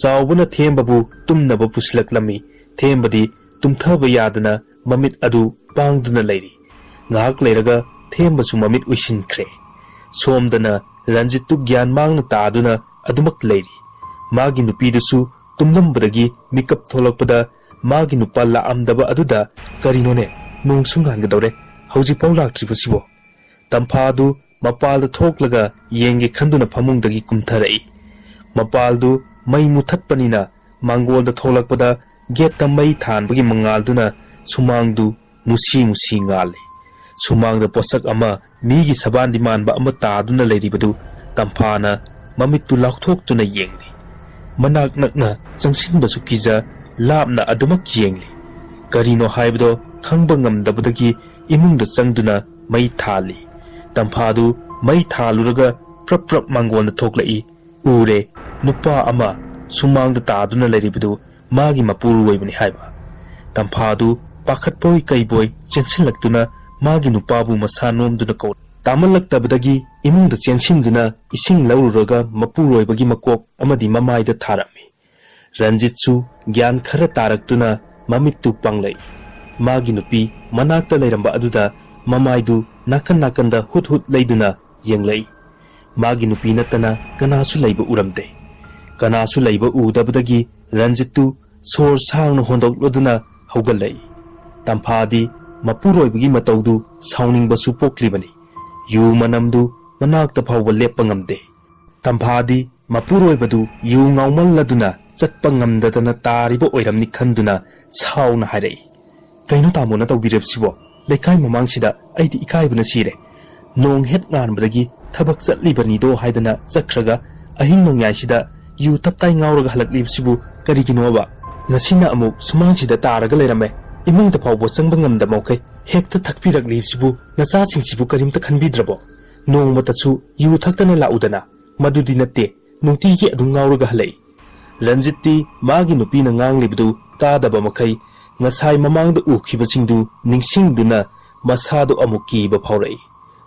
ꯆꯥꯎꯕꯅ ꯊꯦꯝꯕꯕꯨ ꯇꯨꯝꯅꯕ ꯄꯨꯁꯤꯜꯂꯛꯂꯝꯃꯤ꯫ ꯊꯦꯝꯕꯗꯤ ꯇꯨꯝꯊꯕ ꯌꯥꯗꯅ ꯃꯃꯤꯠ ꯑꯗꯨ ꯄꯥꯡꯗꯨꯅ ꯂꯩꯔꯤ꯫ ꯉꯥꯏꯍꯥꯛ ꯂꯩꯔꯒ ꯊꯦꯝꯕꯁꯨ ꯃꯃꯤꯠ ꯎꯏꯁꯤꯟꯈ꯭ꯔꯦ꯫ ꯁꯣꯝꯗꯅ ꯔꯟꯖꯤꯠꯇꯨ ꯒ꯭ꯌꯥꯟ ꯃꯥꯡꯅ ꯇꯥꯗꯨꯅ ꯑꯗꯨꯃꯛ ꯂꯩꯔꯤ꯫ ꯃꯥꯒꯤ ꯅꯨꯄꯤꯗꯨꯁꯨ ꯇꯨꯝꯂꯝꯕꯗꯒꯤ ꯃꯤꯀꯞ ꯊꯣꯛꯂꯛꯄꯗ ꯃꯥꯒꯤ ꯅꯨꯄꯥ ꯂꯥꯛꯑꯝꯗꯕ ꯑꯗꯨꯗ, "ꯀꯔꯤꯅꯣꯅꯦ, ꯅꯣꯡꯁꯨ ꯉꯥꯟꯒꯗꯧꯔꯦ, ꯍꯧꯖꯤꯛꯐꯥꯎ ꯂꯥꯛꯇ꯭ꯔꯤꯕꯁꯤꯕꯣ?" ꯇꯝꯐꯥꯗꯨ ꯃꯄꯥꯜꯗ ꯊꯣꯛꯂꯒ ꯌꯦꯡꯒꯦ ꯈꯟꯗꯨꯅ ꯐꯃꯨꯡꯗꯒꯤ ꯀꯨꯝꯊꯔꯛꯏ꯫ ꯃꯄꯥꯜꯗꯨ ꯃꯩ ꯃꯨꯊꯠꯄꯅꯤꯅ ꯃꯥꯡꯒꯣꯜꯗ ꯊꯣꯛꯂꯛꯄꯗ ꯒꯦꯠꯇ ꯃꯩ ꯊꯥꯟꯕꯒꯤ ꯃꯉꯥꯜꯗꯨꯅ ꯁꯨꯃꯥꯡꯗꯨ ꯃꯨꯁꯤ ꯃꯨꯁꯤ ꯉꯥꯜꯂꯤ꯫ ꯁꯨꯃꯥꯡꯗ ꯄꯣꯠꯁꯛ ꯑꯃ ꯃꯤꯒꯤ ꯁꯕꯥꯟꯗꯤ ꯃꯥꯟꯕ ꯑꯃ ꯇꯥꯗꯨꯅ ꯂꯩꯔꯤꯕꯗꯨ ꯇꯝꯐꯥꯅ ꯃꯃꯤꯠꯇꯨ ꯂꯥꯎꯊꯣꯛꯇꯨꯅ ꯌꯦꯡꯂꯤ꯫ ꯃꯅꯥꯛ ꯅꯛꯅ ꯆꯪꯁꯤꯟꯕꯁꯨ ꯀꯤꯖ ꯂꯥꯞꯅ ꯑꯗꯨꯃꯛ ꯌꯦꯡꯂꯤ꯫ ꯀꯔꯤꯅꯣ ꯍꯥꯏꯕꯗꯣ ꯈꯪꯕ ꯉꯝꯗꯕꯗꯒꯤ ꯏꯃꯨꯡꯗ ꯆꯪꯗꯨꯅ ꯃꯩ ꯊꯥꯜꯂꯤ꯫ ꯇꯝꯐꯥꯗꯨ ꯃꯩ ꯊꯥꯜꯂꯨꯔꯒ ꯄ꯭ꯔꯞ ꯄ꯭ꯔꯞ ꯃꯥꯡꯒꯣꯟꯗ ꯊꯣꯛꯂꯛꯏ꯫ ꯎꯔꯦ, ꯅꯨꯄꯥ ꯑꯃ ꯁꯨꯃꯥꯡꯗ ꯇꯥꯗꯨꯅ ꯂꯩꯔꯤꯕꯗꯨ ꯃꯥꯒꯤ ꯃꯄꯨꯔꯣꯏꯕꯅꯤ ꯍꯥꯏꯕ꯫ ꯇꯝꯐꯥꯗꯨ ꯄꯥꯈꯠꯄꯣꯏ ꯀꯩꯕꯣꯏ ꯆꯦꯟꯁꯤꯜꯂꯛꯇꯨꯅ ꯃꯥꯒꯤ ꯅꯨꯄꯥꯕꯨ ꯃꯁꯥ ꯅꯣꯝꯗꯨꯅ ꯀꯧꯔꯦ꯫ ꯇꯥꯃꯜꯂꯛꯇꯕꯗꯒꯤ ꯏꯃꯨꯡꯗ ꯆꯦꯟꯁꯤꯟꯗꯨꯅ ꯏꯁꯤꯡ ꯂꯧꯔꯨꯔꯒ ꯃꯄꯨꯔꯣꯏꯕꯒꯤ ꯃꯀꯣꯛ ꯑꯃꯗꯤ ꯃꯃꯥꯏꯗ ꯊꯥꯔꯝꯃꯤ꯫ ꯔꯟꯖꯤꯠꯁꯨ ꯒ꯭ꯌꯥꯟ ꯈꯔ ꯇꯥꯔꯛꯇꯨꯅ ꯃꯃꯤꯠꯇꯨ ꯄꯥꯡꯂꯛꯏ꯫ ꯃꯥꯒꯤ ꯅꯨꯄꯤ ꯃꯅꯥꯛꯇ ꯂꯩꯔꯝꯕ ꯑꯗꯨꯗ ꯃꯃꯥꯏꯗꯨ ꯅꯥꯀꯟ ꯅꯥꯀꯟꯗ ꯍꯨꯠ ꯍꯨꯠ ꯂꯩꯗꯨꯅ ꯌꯦꯡꯂꯛꯏ꯫ ꯃꯥꯒꯤ ꯅꯨꯄꯤ ꯅꯠꯇꯅ ꯀꯅꯥꯁꯨ ꯂꯩꯕ ꯎꯔꯝꯗꯦ꯫ ꯀꯅꯥꯁꯨ ꯂꯩꯕ ꯎꯗꯕꯗꯒꯤ ꯔꯟꯖꯤꯠꯇꯨ ꯁꯣꯔ ꯁꯥꯡꯅ ꯍꯣꯟꯗꯣꯛꯂꯗꯨꯅ ꯍꯧꯒꯠꯂꯛꯏ꯫ ꯇꯝꯐꯥꯗꯤ ꯃꯄꯨꯔꯣꯏꯕꯒꯤ ꯃꯇꯧꯗꯨ ꯁꯥꯎꯅꯤꯡꯕꯁꯨ ꯄꯣꯛꯂꯤꯕꯅꯤ꯫ ꯌꯨ ꯃꯅꯝꯗꯨ ꯃꯅꯥꯛꯇ ꯐꯥꯎꯕ ꯂꯦꯞꯄ ꯉꯝꯗꯦ꯫ ꯇꯝꯐꯥꯗꯤ ꯃꯄꯨꯔꯣꯏꯕꯗꯨ ꯌꯨ ꯉꯥꯎꯃꯜꯂꯗꯨꯅ ꯆꯠꯄ ꯉꯝꯗꯗꯅ ꯇꯥꯔꯤꯕ ꯑꯣꯏꯔꯝꯅꯤ ꯈꯟꯗꯨꯅ ꯁꯥꯎꯅ ꯍꯥꯏꯔꯛꯏ, "ꯀꯩꯅꯣ ꯇꯥꯃꯣꯅ ꯇꯧꯕꯤꯔꯤꯕꯁꯤꯕꯣ? ꯂꯩꯀꯥꯏ ꯃꯃꯥꯡꯁꯤꯗ ꯑꯩꯗꯤ ꯏꯀꯥꯏꯕꯅ ꯁꯤꯔꯦ꯫ ꯅꯣꯡ ꯍꯦꯛ ꯉꯥꯟꯕꯗꯒꯤ ꯊꯕꯛ ꯆꯠꯂꯤꯕꯅꯤꯗꯣ ꯍꯥꯏꯗꯅ ꯆꯠꯈ꯭ꯔꯒ ꯑꯍꯤꯡ ꯅꯣꯡꯌꯥꯏꯁꯤꯗ ꯌꯨ ꯇꯞꯇꯥꯏ ꯉꯥꯎꯔꯒ ꯍꯜꯂꯛꯂꯤꯕꯁꯤꯕꯨ ꯀꯔꯤꯒꯤꯅꯣꯕ? ꯉꯁꯤꯅ ꯑꯃꯨꯛ ꯁꯨꯃꯥꯡꯁꯤꯗ ꯇꯥꯔꯒ ꯂꯩꯔꯝꯃꯦ꯫ ꯏꯃꯨꯡꯗ ꯐꯥꯎꯕ ꯆꯪꯕ ꯉꯝꯗꯕ ꯃꯈꯩ ꯍꯦꯛꯇ ꯊꯛꯄꯤꯔꯛꯂꯤꯕꯁꯤꯕꯨ ꯅꯆꯥꯁꯤꯡꯁꯤꯕꯨ ꯀꯔꯤꯝꯇ ꯈꯟꯕꯤꯗ꯭ꯔꯕꯣ? ꯅꯣꯡꯃꯇꯁꯨ ꯌꯨ ꯊꯛꯇꯅ ꯂꯥꯛꯎꯗꯅ꯫ ꯃꯗꯨꯗꯤ ꯅꯠꯇꯦ, ꯅꯨꯡꯇꯤꯒꯤ ꯑꯗꯨꯝ ꯉꯥꯎꯔꯒ ꯍꯜꯂꯛꯏ꯫" ꯔꯟꯖꯤꯠꯇꯤ ꯃꯥꯒꯤ ꯅꯨꯄꯤꯅ ꯉꯥꯡꯂꯤꯕꯗꯨ ꯇꯥꯗꯕ ꯃꯈꯩ ꯉꯁꯥꯏ ꯃꯃꯥꯡꯗ ꯎꯈꯤꯕꯁꯤꯡꯗꯨ ꯅꯤꯡꯁꯤꯡꯗꯨꯅ ꯃꯁꯥꯗꯨ ꯑꯃꯨꯛ ꯀꯤꯕ ꯐꯥꯎꯔꯛꯏ꯫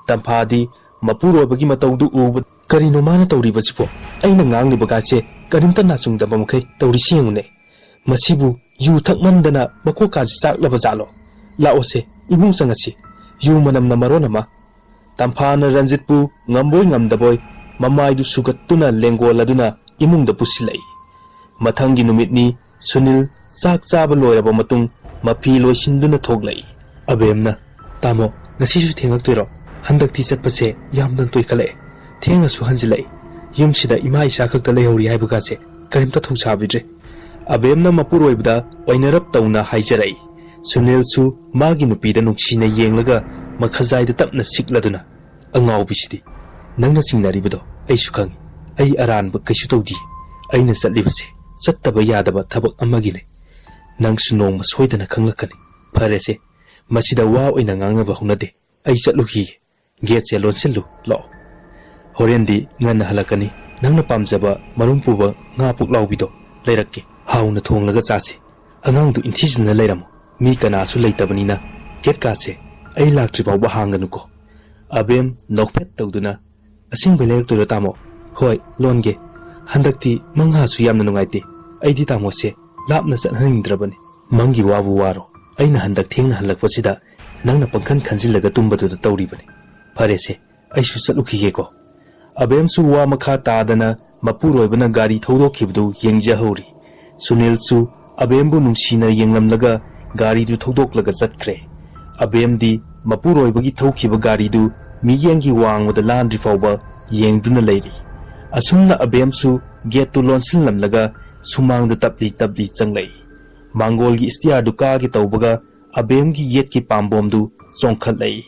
ꯇꯝꯐꯥꯗꯤ ꯃꯄꯨꯔꯣꯏꯕꯒꯤ ꯃꯇꯧꯗꯨ ꯎꯕ, "ꯀꯔꯤꯅꯣ ꯃꯥꯅ ꯇꯧꯔꯤꯕꯁꯤꯕꯣ? ꯑꯩꯅ ꯉꯥꯡꯂꯤꯕꯒꯥꯁꯦ ꯀꯔꯤꯝꯇ ꯅꯥꯆꯨꯡꯗꯕ ꯃꯈꯩ ꯇꯧꯔꯤꯁꯤ ꯌꯦꯡꯉꯨꯅꯦ꯫ ꯃꯁꯤꯕꯨ ꯌꯨ ꯊꯛꯃꯟꯗꯅ ꯃꯀꯣꯛꯀꯥꯁꯦ ꯆꯥꯛꯂꯕ ꯖꯥꯠꯂꯣ? ꯂꯥꯛꯑꯣꯁꯦ, ꯏꯃꯨꯡ ꯆꯪꯉꯁꯤ꯫ ꯌꯨ ꯃꯅꯝꯅ ꯃꯔꯣꯟ ꯑꯃ꯫" ꯇꯝꯐꯥꯅ ꯔꯟꯖꯤꯠꯄꯨ ꯉꯝꯕꯣꯏ ꯉꯝꯗꯕꯣꯏ ꯃꯃꯥꯏꯗꯨ ꯁꯨꯒꯠꯇꯨꯅ ꯂꯦꯡꯒꯣꯜꯂꯗꯨꯅ ꯏꯃꯨꯡꯗ ꯄꯨꯁꯤꯜꯂꯛꯏ꯫ ꯃꯊꯪꯒꯤ ꯅꯨꯃꯤꯠꯅꯤ꯫ ꯁꯨꯅꯤꯜ ꯆꯥꯛ ꯆꯥꯕ ꯂꯣꯏꯔꯕ ꯃꯇꯨꯡ ꯃꯐꯤ ꯂꯣꯏꯁꯤꯟꯗꯨꯅ ꯊꯣꯛꯂꯛꯏ꯫ ꯑꯕꯦꯝꯅ, "ꯇꯥꯃꯣ, ꯉꯁꯤꯁꯨ ꯊꯦꯡꯂꯛꯇꯣꯏꯔꯣ? ꯍꯟꯗꯛꯇꯤ ꯆꯠꯄꯁꯦ ꯌꯥꯝꯅ ꯇꯣꯏꯈꯠꯂꯛꯑꯦ꯫ ꯊꯦꯡꯅꯁꯨ ꯍꯟꯖꯤꯜꯂꯛꯏ꯫ ꯌꯨꯝꯁꯤꯗ ꯏꯃꯥ ꯏꯆꯥ ꯈꯛꯇ ꯂꯩꯍꯧꯔꯤ ꯍꯥꯏꯕꯒꯥꯁꯦ ꯀꯔꯤꯝꯇ ꯊꯧꯁꯥꯕꯤꯗ꯭ꯔꯦ꯫" ꯑꯕꯦꯝꯅ ꯃꯄꯨꯔꯣꯏꯕꯗ ꯑꯣꯏꯅꯔꯞ ꯇꯧꯅ ꯍꯥꯏꯖꯔꯛꯏ꯫ ꯁꯨꯅꯤꯜꯁꯨ ꯃꯥꯒꯤ ꯅꯨꯄꯤꯗ ꯅꯨꯡꯁꯤꯅ ꯌꯦꯡꯂꯒ ꯃꯈꯖꯥꯏꯗ ꯇꯞꯅ ꯁꯤꯛꯂꯗꯨꯅ, "ꯑꯉꯥꯎꯕꯤꯁꯤꯗꯤ, ꯅꯪꯅ ꯆꯤꯡꯅꯔꯤꯕꯗꯣ ꯑꯩꯁꯨ ꯈꯪꯏ꯫ ꯑꯩ ꯑꯔꯥꯟꯕ ꯀꯩꯁꯨ ꯇꯧꯗꯦ꯫ ꯑꯩꯅ ꯆꯠꯂꯤꯕꯁꯦ ꯆꯠꯇꯕ ꯌꯥꯗꯕ ꯊꯕꯛ ꯑꯃꯒꯤꯅꯦ꯫ ꯅꯪꯁꯨ ꯅꯣꯡꯃ ꯁꯣꯏꯗꯅ ꯈꯪꯂꯛꯀꯅꯤ꯫ ꯐꯔꯦꯁꯦ, ꯃꯁꯤꯗ ꯋꯥ ꯑꯣꯏꯅ ꯉꯥꯡꯅꯕ ꯍꯧꯅꯗꯦ꯫ ꯑꯩ ꯆꯠꯂꯨꯈꯤꯒꯦ꯫ ꯒꯦꯠꯁꯦ ꯂꯣꯟꯁꯤꯜꯂꯨ, ꯂꯥꯛꯑꯣ꯫ ꯍꯣꯔꯦꯟꯗꯤ ꯉꯟꯅ ꯍꯜꯂꯛꯀꯅꯤ꯫ ꯅꯪꯅ ꯄꯥꯝꯖꯕ ꯃꯔꯨꯝ ꯄꯨꯕ ꯉꯥ ꯄꯨꯛꯂꯥꯎꯕꯤꯗꯣ ꯂꯩꯔꯛꯀꯦ꯫ ꯍꯥꯎꯅ ꯊꯣꯡꯂꯒ ꯆꯥꯁꯤ꯫ ꯑꯉꯥꯡꯗꯨ ꯏꯟꯊꯤꯖꯤꯟꯅ ꯂꯩꯔꯝꯃꯣ꯫ ꯃꯤ ꯀꯅꯥꯁꯨ ꯂꯩꯇꯕꯅꯤꯅ ꯒꯦꯠꯀꯥꯁꯦ ꯑꯩ ꯂꯥꯛꯇ꯭ꯔꯤ ꯐꯥꯎꯕ ꯍꯥꯡꯒꯅꯨꯀꯣ꯫" ꯑꯕꯦꯝ ꯅꯣꯛꯐꯦꯠ ꯇꯧꯗꯨꯅ, "ꯑꯁꯦꯡꯕꯩ ꯂꯩꯔꯛꯇꯣꯏꯔꯣ ꯇꯥꯃꯣ? ꯍꯣꯏ, ꯂꯣꯟꯒꯦ꯫ ꯍꯟꯗꯛꯇꯤ ꯃꯉꯥꯁꯨ ꯌꯥꯝꯅ ꯅꯨꯡꯉꯥꯏꯇꯦ꯫ ꯑꯩꯗꯤ ꯇꯥꯃꯣꯁꯦ ꯂꯥꯞꯅ ꯆꯠꯍꯟꯅꯤꯡꯗ꯭ꯔꯕꯅꯤ꯫" "ꯃꯪꯒꯤ ꯋꯥꯕꯨ ꯋꯥꯔꯣ꯫ ꯑꯩꯅ ꯍꯟꯗꯛ ꯊꯦꯡꯅ ꯍꯜꯂꯛꯄꯁꯤꯗ ꯅꯪꯅ ꯄꯪꯈꯟ ꯈꯟꯖꯤꯜꯂꯒ ꯇꯨꯝꯕꯗꯨꯗ ꯇꯧꯔꯤꯕꯅꯤ꯫ ꯐꯔꯦꯁꯦ, ꯑꯩꯁꯨ ꯆꯠꯂꯨꯈꯤꯒꯦꯀꯣ꯫ ꯑꯕꯦꯝꯁꯨ ꯋꯥ ꯃꯈꯥ ꯇꯥꯗꯅ ꯃꯄꯨꯔꯣꯏꯕꯅ ꯒꯥꯔꯤ ꯊꯧꯗꯣꯛꯈꯤꯕꯗꯨ ꯌꯦꯡꯖꯍꯧꯔꯤ꯫ ꯁꯨꯅꯤꯜꯁꯨ ꯑꯕꯦꯝꯕꯨ ꯅꯨꯡꯁꯤꯅ ꯌꯦꯡꯂꯝꯂꯒ ꯒꯥꯔꯤꯗꯨ ꯊꯧꯗꯣꯛꯂꯒ ꯆꯠꯈ꯭ꯔꯦ꯫ ꯑꯕꯦꯝꯗꯤ ꯃꯄꯨꯔꯣꯏꯕꯒꯤ ꯊꯧꯈꯤꯕ ꯒꯥꯔꯤꯗꯨ ꯃꯤꯠꯌꯦꯡꯒꯤ ꯋꯥꯡꯃꯗ ꯂꯥꯟꯗ꯭ꯔꯤ ꯐꯥꯎꯕ ꯌꯦꯡꯗꯨꯅ ꯂꯩꯔꯤ꯫ ꯑꯁꯨꯝꯅ ꯑꯕꯦꯝꯁꯨ ꯒꯦꯠꯇꯨ ꯂꯣꯟꯁꯤꯜꯂꯝꯂꯒ ꯁꯨꯃꯥꯡꯗ ꯇꯞꯂꯤ ꯇꯞꯂꯤ ꯆꯪꯂꯛꯏ꯫ ꯃꯥꯡꯒꯣꯜꯒꯤ ꯁ꯭ꯇꯤꯌꯥꯔꯗꯨ ꯀꯥꯒꯦ ꯇꯧꯕꯒ ꯑꯕꯦꯝꯒꯤ ꯌꯦꯠꯀꯤ ꯄꯥꯝꯕꯣꯝꯗꯨ ꯆꯣꯡꯈꯠꯂꯛꯏ꯫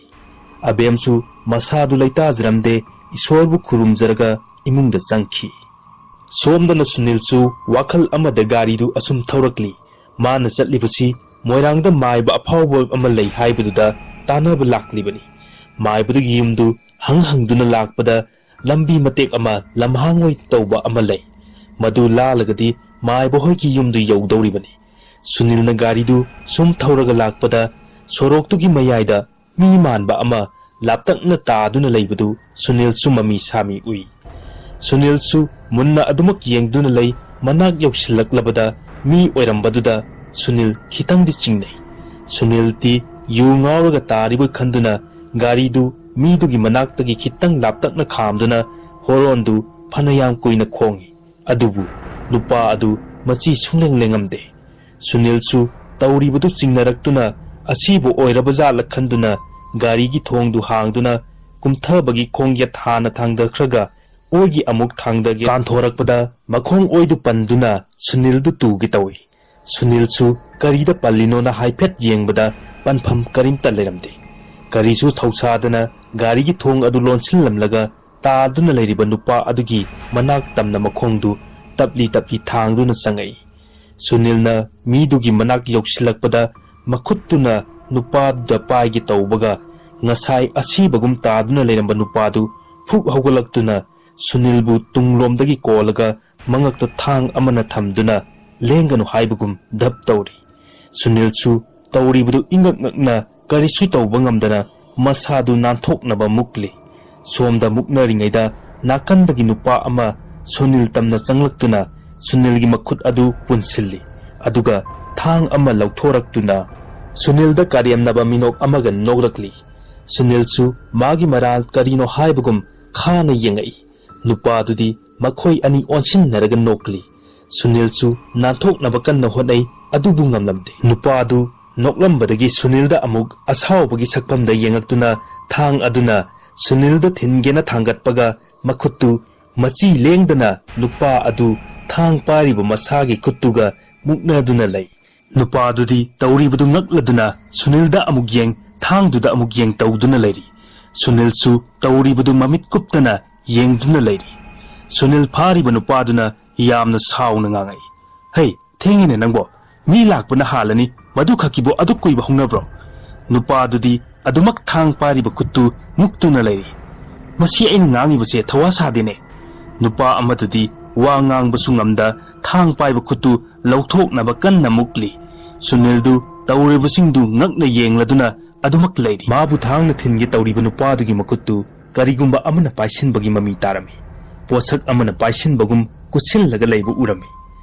ꯑꯕꯦꯝꯁꯨ ꯃꯁꯥꯗꯨ ꯂꯩꯇꯥꯖꯔꯝꯗꯦ, ꯏꯁꯣꯔꯕꯨ ꯈꯨꯔꯨꯝꯖꯔꯒ ꯏꯃꯨꯡꯗ ꯆꯪꯈꯤ꯫ ꯁꯣꯝꯗꯅ ꯁꯨꯅꯤꯜꯁꯨ ꯋꯥꯈꯜ ꯑꯃꯗ ꯒꯥꯔꯤꯗꯨ ꯑꯁꯨꯝ ꯊꯧꯔꯛꯂꯤ꯫ ꯃꯥꯅ ꯆꯠꯂꯤꯕꯁꯤ ꯃꯣꯏꯔꯥꯡꯗ ꯃꯥꯏꯕ ꯑꯐꯥꯎꯕ ꯑꯃ ꯂꯩ ꯍꯥꯏꯕꯗꯨꯗ ꯇꯥꯟꯅꯕ ꯂꯥꯛꯂꯤꯕꯅꯤ꯫ ꯃꯥꯏꯕꯗꯨꯒꯤ ꯌꯨꯝꯗꯨ ꯍꯪ ꯍꯪꯗꯨꯅ ꯂꯥꯛꯄꯗ ꯂꯝꯕꯤ ꯃꯇꯦꯛ ꯑꯃ ꯂꯝꯍꯥꯡ ꯑꯣꯏ ꯇꯧꯕ ꯑꯃ ꯂꯩ꯫ ꯃꯗꯨ ꯂꯥꯜꯂꯒꯗꯤ ꯃꯥꯏꯕ ꯍꯣꯏꯒꯤ ꯌꯨꯝꯗꯨ ꯌꯧꯗꯧꯔꯤꯕꯅꯤ꯫ ꯁꯨꯅꯤꯜꯅ ꯒꯥꯔꯤꯗꯨ ꯁꯨꯝ ꯊꯧꯔꯒ ꯂꯥꯛꯄꯗ ꯁꯣꯔꯣꯛꯇꯨꯒꯤ ꯃꯌꯥꯏꯗ ꯃꯤ ꯃꯥꯟꯕ ꯑꯃ ꯂꯥꯞꯇꯛꯅ ꯇꯥꯗꯨꯅ ꯂꯩꯕꯗꯨ ꯁꯨꯅꯤꯜꯁꯨ ꯃꯃꯤ ꯁꯥꯃꯤ ꯎꯏ꯫ ꯁꯨꯅꯤꯜꯁꯨ ꯃꯨꯟꯅ ꯑꯗꯨꯃꯛ ꯌꯦꯡꯗꯨꯅ ꯂꯩ꯫ ꯃꯅꯥꯛ ꯌꯧꯁꯤꯜꯂꯛꯂꯕꯗ ꯃꯤ ꯑꯣꯏꯔꯝꯕꯗꯨꯗ ꯁꯨꯅꯤꯜ ꯈꯤꯇꯪꯗꯤ ꯆꯤꯡꯅꯩ꯫ ꯁꯨꯅꯤꯜꯗꯤ ꯌꯨ ꯉꯥꯎꯔꯒ ꯇꯥꯔꯤꯕꯣꯏ ꯈꯟꯗꯨꯅ ꯒꯥꯔꯤꯗꯨ ꯃꯤꯗꯨꯒꯤ ꯃꯅꯥꯛꯇꯒꯤ ꯈꯤꯇꯪ ꯂꯥꯞꯇꯛꯅ ꯈꯥꯝꯗꯨꯅ ꯍꯣꯔꯣꯟꯗꯨ ꯐꯅꯌꯥꯝ ꯀꯨꯏꯅ ꯈꯣꯡꯏ꯫ ꯑꯗꯨꯕꯨ ꯅꯨꯄꯥ ꯑꯗꯨ ꯃꯆꯤ ꯁꯨꯡꯂꯦꯡ ꯂꯦꯡꯉꯝꯗꯦ꯫ ꯁꯨꯅꯤꯜꯁꯨ ꯇꯧꯔꯤꯕꯗꯨ ꯆꯤꯡꯅꯔꯛꯇꯨꯅ ꯑꯁꯤꯕꯨ ꯑꯣꯏꯔꯕ ꯖꯥꯠꯂ ꯈꯟꯗꯨꯅ ꯒꯥꯔꯤꯒꯤ ꯊꯣꯡꯗꯨ ꯍꯥꯡꯗꯨꯅ ꯀꯨꯝꯊꯕꯒꯤ ꯈꯣꯡꯌꯦꯠ ꯍꯥꯟꯅ ꯊꯥꯡꯗꯈ꯭ꯔꯒ ꯑꯣꯏꯒꯤ ꯑꯃꯨꯛ ꯊꯥꯡꯗꯒꯦ ꯀꯥꯟꯊꯣꯔꯛꯄꯗ ꯃꯈꯣꯡ ꯑꯣꯏꯗꯨ ꯄꯟꯗꯨꯅ ꯁꯨꯅꯤꯜꯗꯨ ꯇꯨꯒꯦ ꯇꯧꯏ꯫ ꯁꯨꯅꯤꯜꯁꯨ ꯀꯔꯤꯗ ꯄꯜꯂꯤꯅꯣꯅ ꯍꯥꯏꯐꯦꯠ ꯌꯦꯡꯕꯗ ꯄꯟꯐꯝ ꯀꯔꯤꯝꯇ ꯂꯩꯔꯝꯗꯦ꯫ ꯀꯔꯤꯁꯨ ꯊꯧꯁꯥꯗꯅ ꯒꯥꯔꯤꯒꯤ ꯊꯣꯡ ꯑꯗꯨ ꯂꯣꯟꯁꯤꯜꯂꯝꯂꯒ ꯇꯥꯗꯨꯅ ꯂꯩꯔꯤꯕ ꯅꯨꯄꯥ ꯑꯗꯨꯒꯤ ꯃꯅꯥꯛ ꯇꯝꯅ ꯃꯈꯣꯡꯗꯨ ꯇꯞꯂꯤ ꯇꯞꯂꯤ ꯊꯥꯡꯗꯨꯅ ꯆꯪꯉꯛꯏ꯫ ꯁꯨꯅꯤꯜꯅ ꯃꯤꯗꯨꯒꯤ ꯃꯅꯥꯛ ꯌꯧꯁꯤꯜꯂꯛꯄꯗ ꯃꯈꯨꯠꯇꯨꯅ ꯅꯨꯄꯥꯗꯨꯗ ꯄꯥꯏꯒꯦ ꯇꯧꯕꯒ ꯉꯁꯥꯏ ꯑꯁꯤꯕꯒꯨꯝ ꯇꯥꯗꯨꯅ ꯂꯩꯔꯝꯕ ꯅꯨꯄꯥꯗꯨ ꯐꯨꯛ ꯍꯧꯒꯠꯂꯛꯇꯨꯅ ꯁꯨꯅꯤꯜꯕꯨ ꯇꯨꯡꯂꯣꯝꯗꯒꯤ ꯀꯣꯜꯂꯒ ꯃꯉꯛꯇ ꯊꯥꯡ ꯑꯃꯅ ꯊꯝꯗꯨꯅ ꯂꯦꯡꯒꯅꯨ ꯍꯥꯏꯕꯒꯨꯝ ꯙꯞ ꯇꯧꯔꯤ꯫ ꯁꯨꯅꯤꯜꯁꯨ ꯇꯧꯔꯤꯕꯗꯨ ꯏꯉꯛ ꯉꯛꯅ ꯀꯔꯤꯁꯨ ꯇꯧꯕ ꯉꯝꯗꯅ ꯃꯁꯥꯗꯨ ꯅꯥꯟꯊꯣꯛꯅꯕ ꯃꯨꯛꯂꯤ꯫ ꯁꯣꯝꯗ ꯃꯨꯛꯅꯔꯤꯉꯩꯗ ꯅꯥꯀꯟꯗꯒꯤ ꯅꯨꯄꯥ ꯑꯃ ꯁꯨꯅꯤꯜ ꯇꯝꯅ ꯆꯪꯂꯛꯇꯨꯅ ꯁꯨꯅꯤꯜꯒꯤ ꯃꯈꯨꯠ ꯑꯗꯨ ꯄꯨꯟꯁꯤꯜꯂꯤ꯫ ꯑꯗꯨꯒ ꯊꯥꯡ ꯑꯃ ꯂꯧꯊꯣꯔꯛꯇꯨꯅ ꯁꯨꯅꯤꯜꯗ ꯀꯔꯦꯝꯅꯕ ꯃꯤꯅꯣꯛ ꯑꯃꯒ ꯅꯣꯛꯂꯛꯂꯤ꯫ ꯁꯨꯅꯤꯜꯁꯨ ꯃꯥꯒꯤ ꯃꯔꯥꯜ ꯀꯔꯤꯅꯣ ꯍꯥꯏꯕꯒꯨꯝ ꯈꯥꯅ ꯌꯦꯡꯉꯛꯏ꯫ ꯅꯨꯄꯥꯗꯨꯗꯤ ꯃꯈꯣꯏ ꯑꯅꯤ ꯑꯣꯟꯁꯤꯟꯅꯔꯒ ꯅꯣꯛꯂꯤ꯫ ꯁꯨꯅꯤꯜꯁꯨ ꯅꯥꯟꯊꯣꯛꯅꯕ ꯀꯟꯅ ꯍꯣꯠꯅꯩ, ꯑꯗꯨꯕꯨ ꯉꯝꯂꯝꯗꯦ꯫ ꯅꯨꯄꯥꯗꯨ ꯅꯣꯛꯂꯝꯕꯗꯒꯤ ꯁꯨꯅꯤꯜꯗ ꯑꯃꯨꯛ ꯑꯁꯥꯎꯕꯒꯤ ꯁꯛꯐꯝꯗ ꯌꯦꯡꯉꯛꯇꯨꯅ ꯊꯥꯡ ꯑꯗꯨꯅ ꯁꯨꯅꯤꯜꯗ ꯊꯤꯟꯒꯦꯅ ꯊꯥꯡꯒꯠꯄꯒ ꯃꯈꯨꯠꯇꯨ ꯃꯆꯤ ꯂꯦꯡꯗꯅ ꯅꯨꯄꯥ ꯑꯗꯨ ꯊꯥꯡ ꯄꯥꯏꯔꯤꯕ ꯃꯁꯥꯒꯤ ꯈꯨꯠꯇꯨꯒ ꯃꯨꯛꯅꯗꯨꯅ ꯂꯩ꯫ ꯅꯨꯄꯥꯗꯨꯗꯤ ꯇꯧꯔꯤꯕꯗꯨ ꯉꯛꯂꯗꯨꯅ ꯁꯨꯅꯤꯜꯗ ꯑꯃꯨꯛ ꯌꯦꯡ, ꯊꯥꯡꯗꯨꯗ ꯑꯃꯨꯛ ꯌꯦꯡ ꯇꯧꯗꯨꯅ ꯂꯩꯔꯤ꯫ ꯁꯨꯅꯤꯜꯁꯨ ꯇꯧꯔꯤꯕꯗꯨ ꯃꯃꯤꯠ ꯀꯨꯞꯇꯅ ꯌꯦꯡꯗꯨꯅ ꯂꯩꯔꯤ꯫ ꯁꯨꯅꯤꯜ ꯐꯥꯔꯤꯕ ꯅꯨꯄꯥꯗꯨꯅ ꯌꯥꯝꯅ ꯁꯥꯎꯅ ꯉꯥꯡꯉꯛꯏ, "ꯍꯩ, ꯊꯦꯡꯉꯦꯅꯦ ꯅꯪꯕꯣ꯫ ꯃꯤ ꯂꯥꯛꯄꯅ ꯍꯥꯜꯂꯅꯤ, ꯃꯗꯨ ꯈꯛꯀꯤꯕꯨ ꯑꯗꯨꯛ ꯀꯨꯏꯕ ꯍꯧꯅꯕ꯭ꯔꯣ?" ꯅꯨꯄꯥꯗꯨꯗꯤ ꯑꯗꯨꯃꯛ ꯊꯥꯡ ꯄꯥꯏꯔꯤꯕ ꯈꯨꯠꯇꯨ ꯃꯨꯛꯇꯨꯅ ꯂꯩꯔꯤ꯫ "ꯃꯁꯤ ꯑꯩꯅ ꯉꯥꯡꯉꯤꯕꯁꯦ ꯊꯋꯥ ꯁꯥꯗꯦꯅꯦ꯫" ꯅꯨꯄꯥ ꯑꯃꯗꯨꯗꯤ ꯋꯥ ꯉꯥꯡꯕꯁꯨ ꯉꯝꯗ ꯊꯥꯡ ꯄꯥꯏꯕ ꯈꯨꯠꯇꯨ ꯂꯧꯊꯣꯛꯅꯕ ꯀꯟꯅ ꯃꯨꯛꯂꯤ꯫ ꯁꯨꯅꯤꯜꯗꯨ ꯇꯧꯔꯤꯕꯁꯤꯡꯗꯨ ꯉꯛꯅ ꯌꯦꯡꯂꯗꯨꯅ ꯑꯗꯨꯃꯛ ꯂꯩꯔꯤ꯫ ꯃꯥꯕꯨ ꯊꯥꯡꯅ ꯊꯤꯟꯒꯦ ꯇꯧꯔꯤꯕ ꯅꯨꯄꯥꯗꯨꯒꯤ ꯃꯈꯨꯠꯇꯨ ꯀꯔꯤꯒꯨꯝꯕ ꯑꯃꯅ ꯄꯥꯏꯁꯤꯟꯕꯒꯤ ꯃꯃꯤ ꯇꯥꯔꯝꯃꯤ꯫ ꯄꯣꯠꯁꯛ ꯑꯃꯅ ꯄꯥꯏꯁꯤꯟꯕꯒꯨꯝ ꯀꯨꯠꯁꯤꯜꯂꯒ ꯂꯩꯕ ꯎꯔꯝꯃꯤ꯫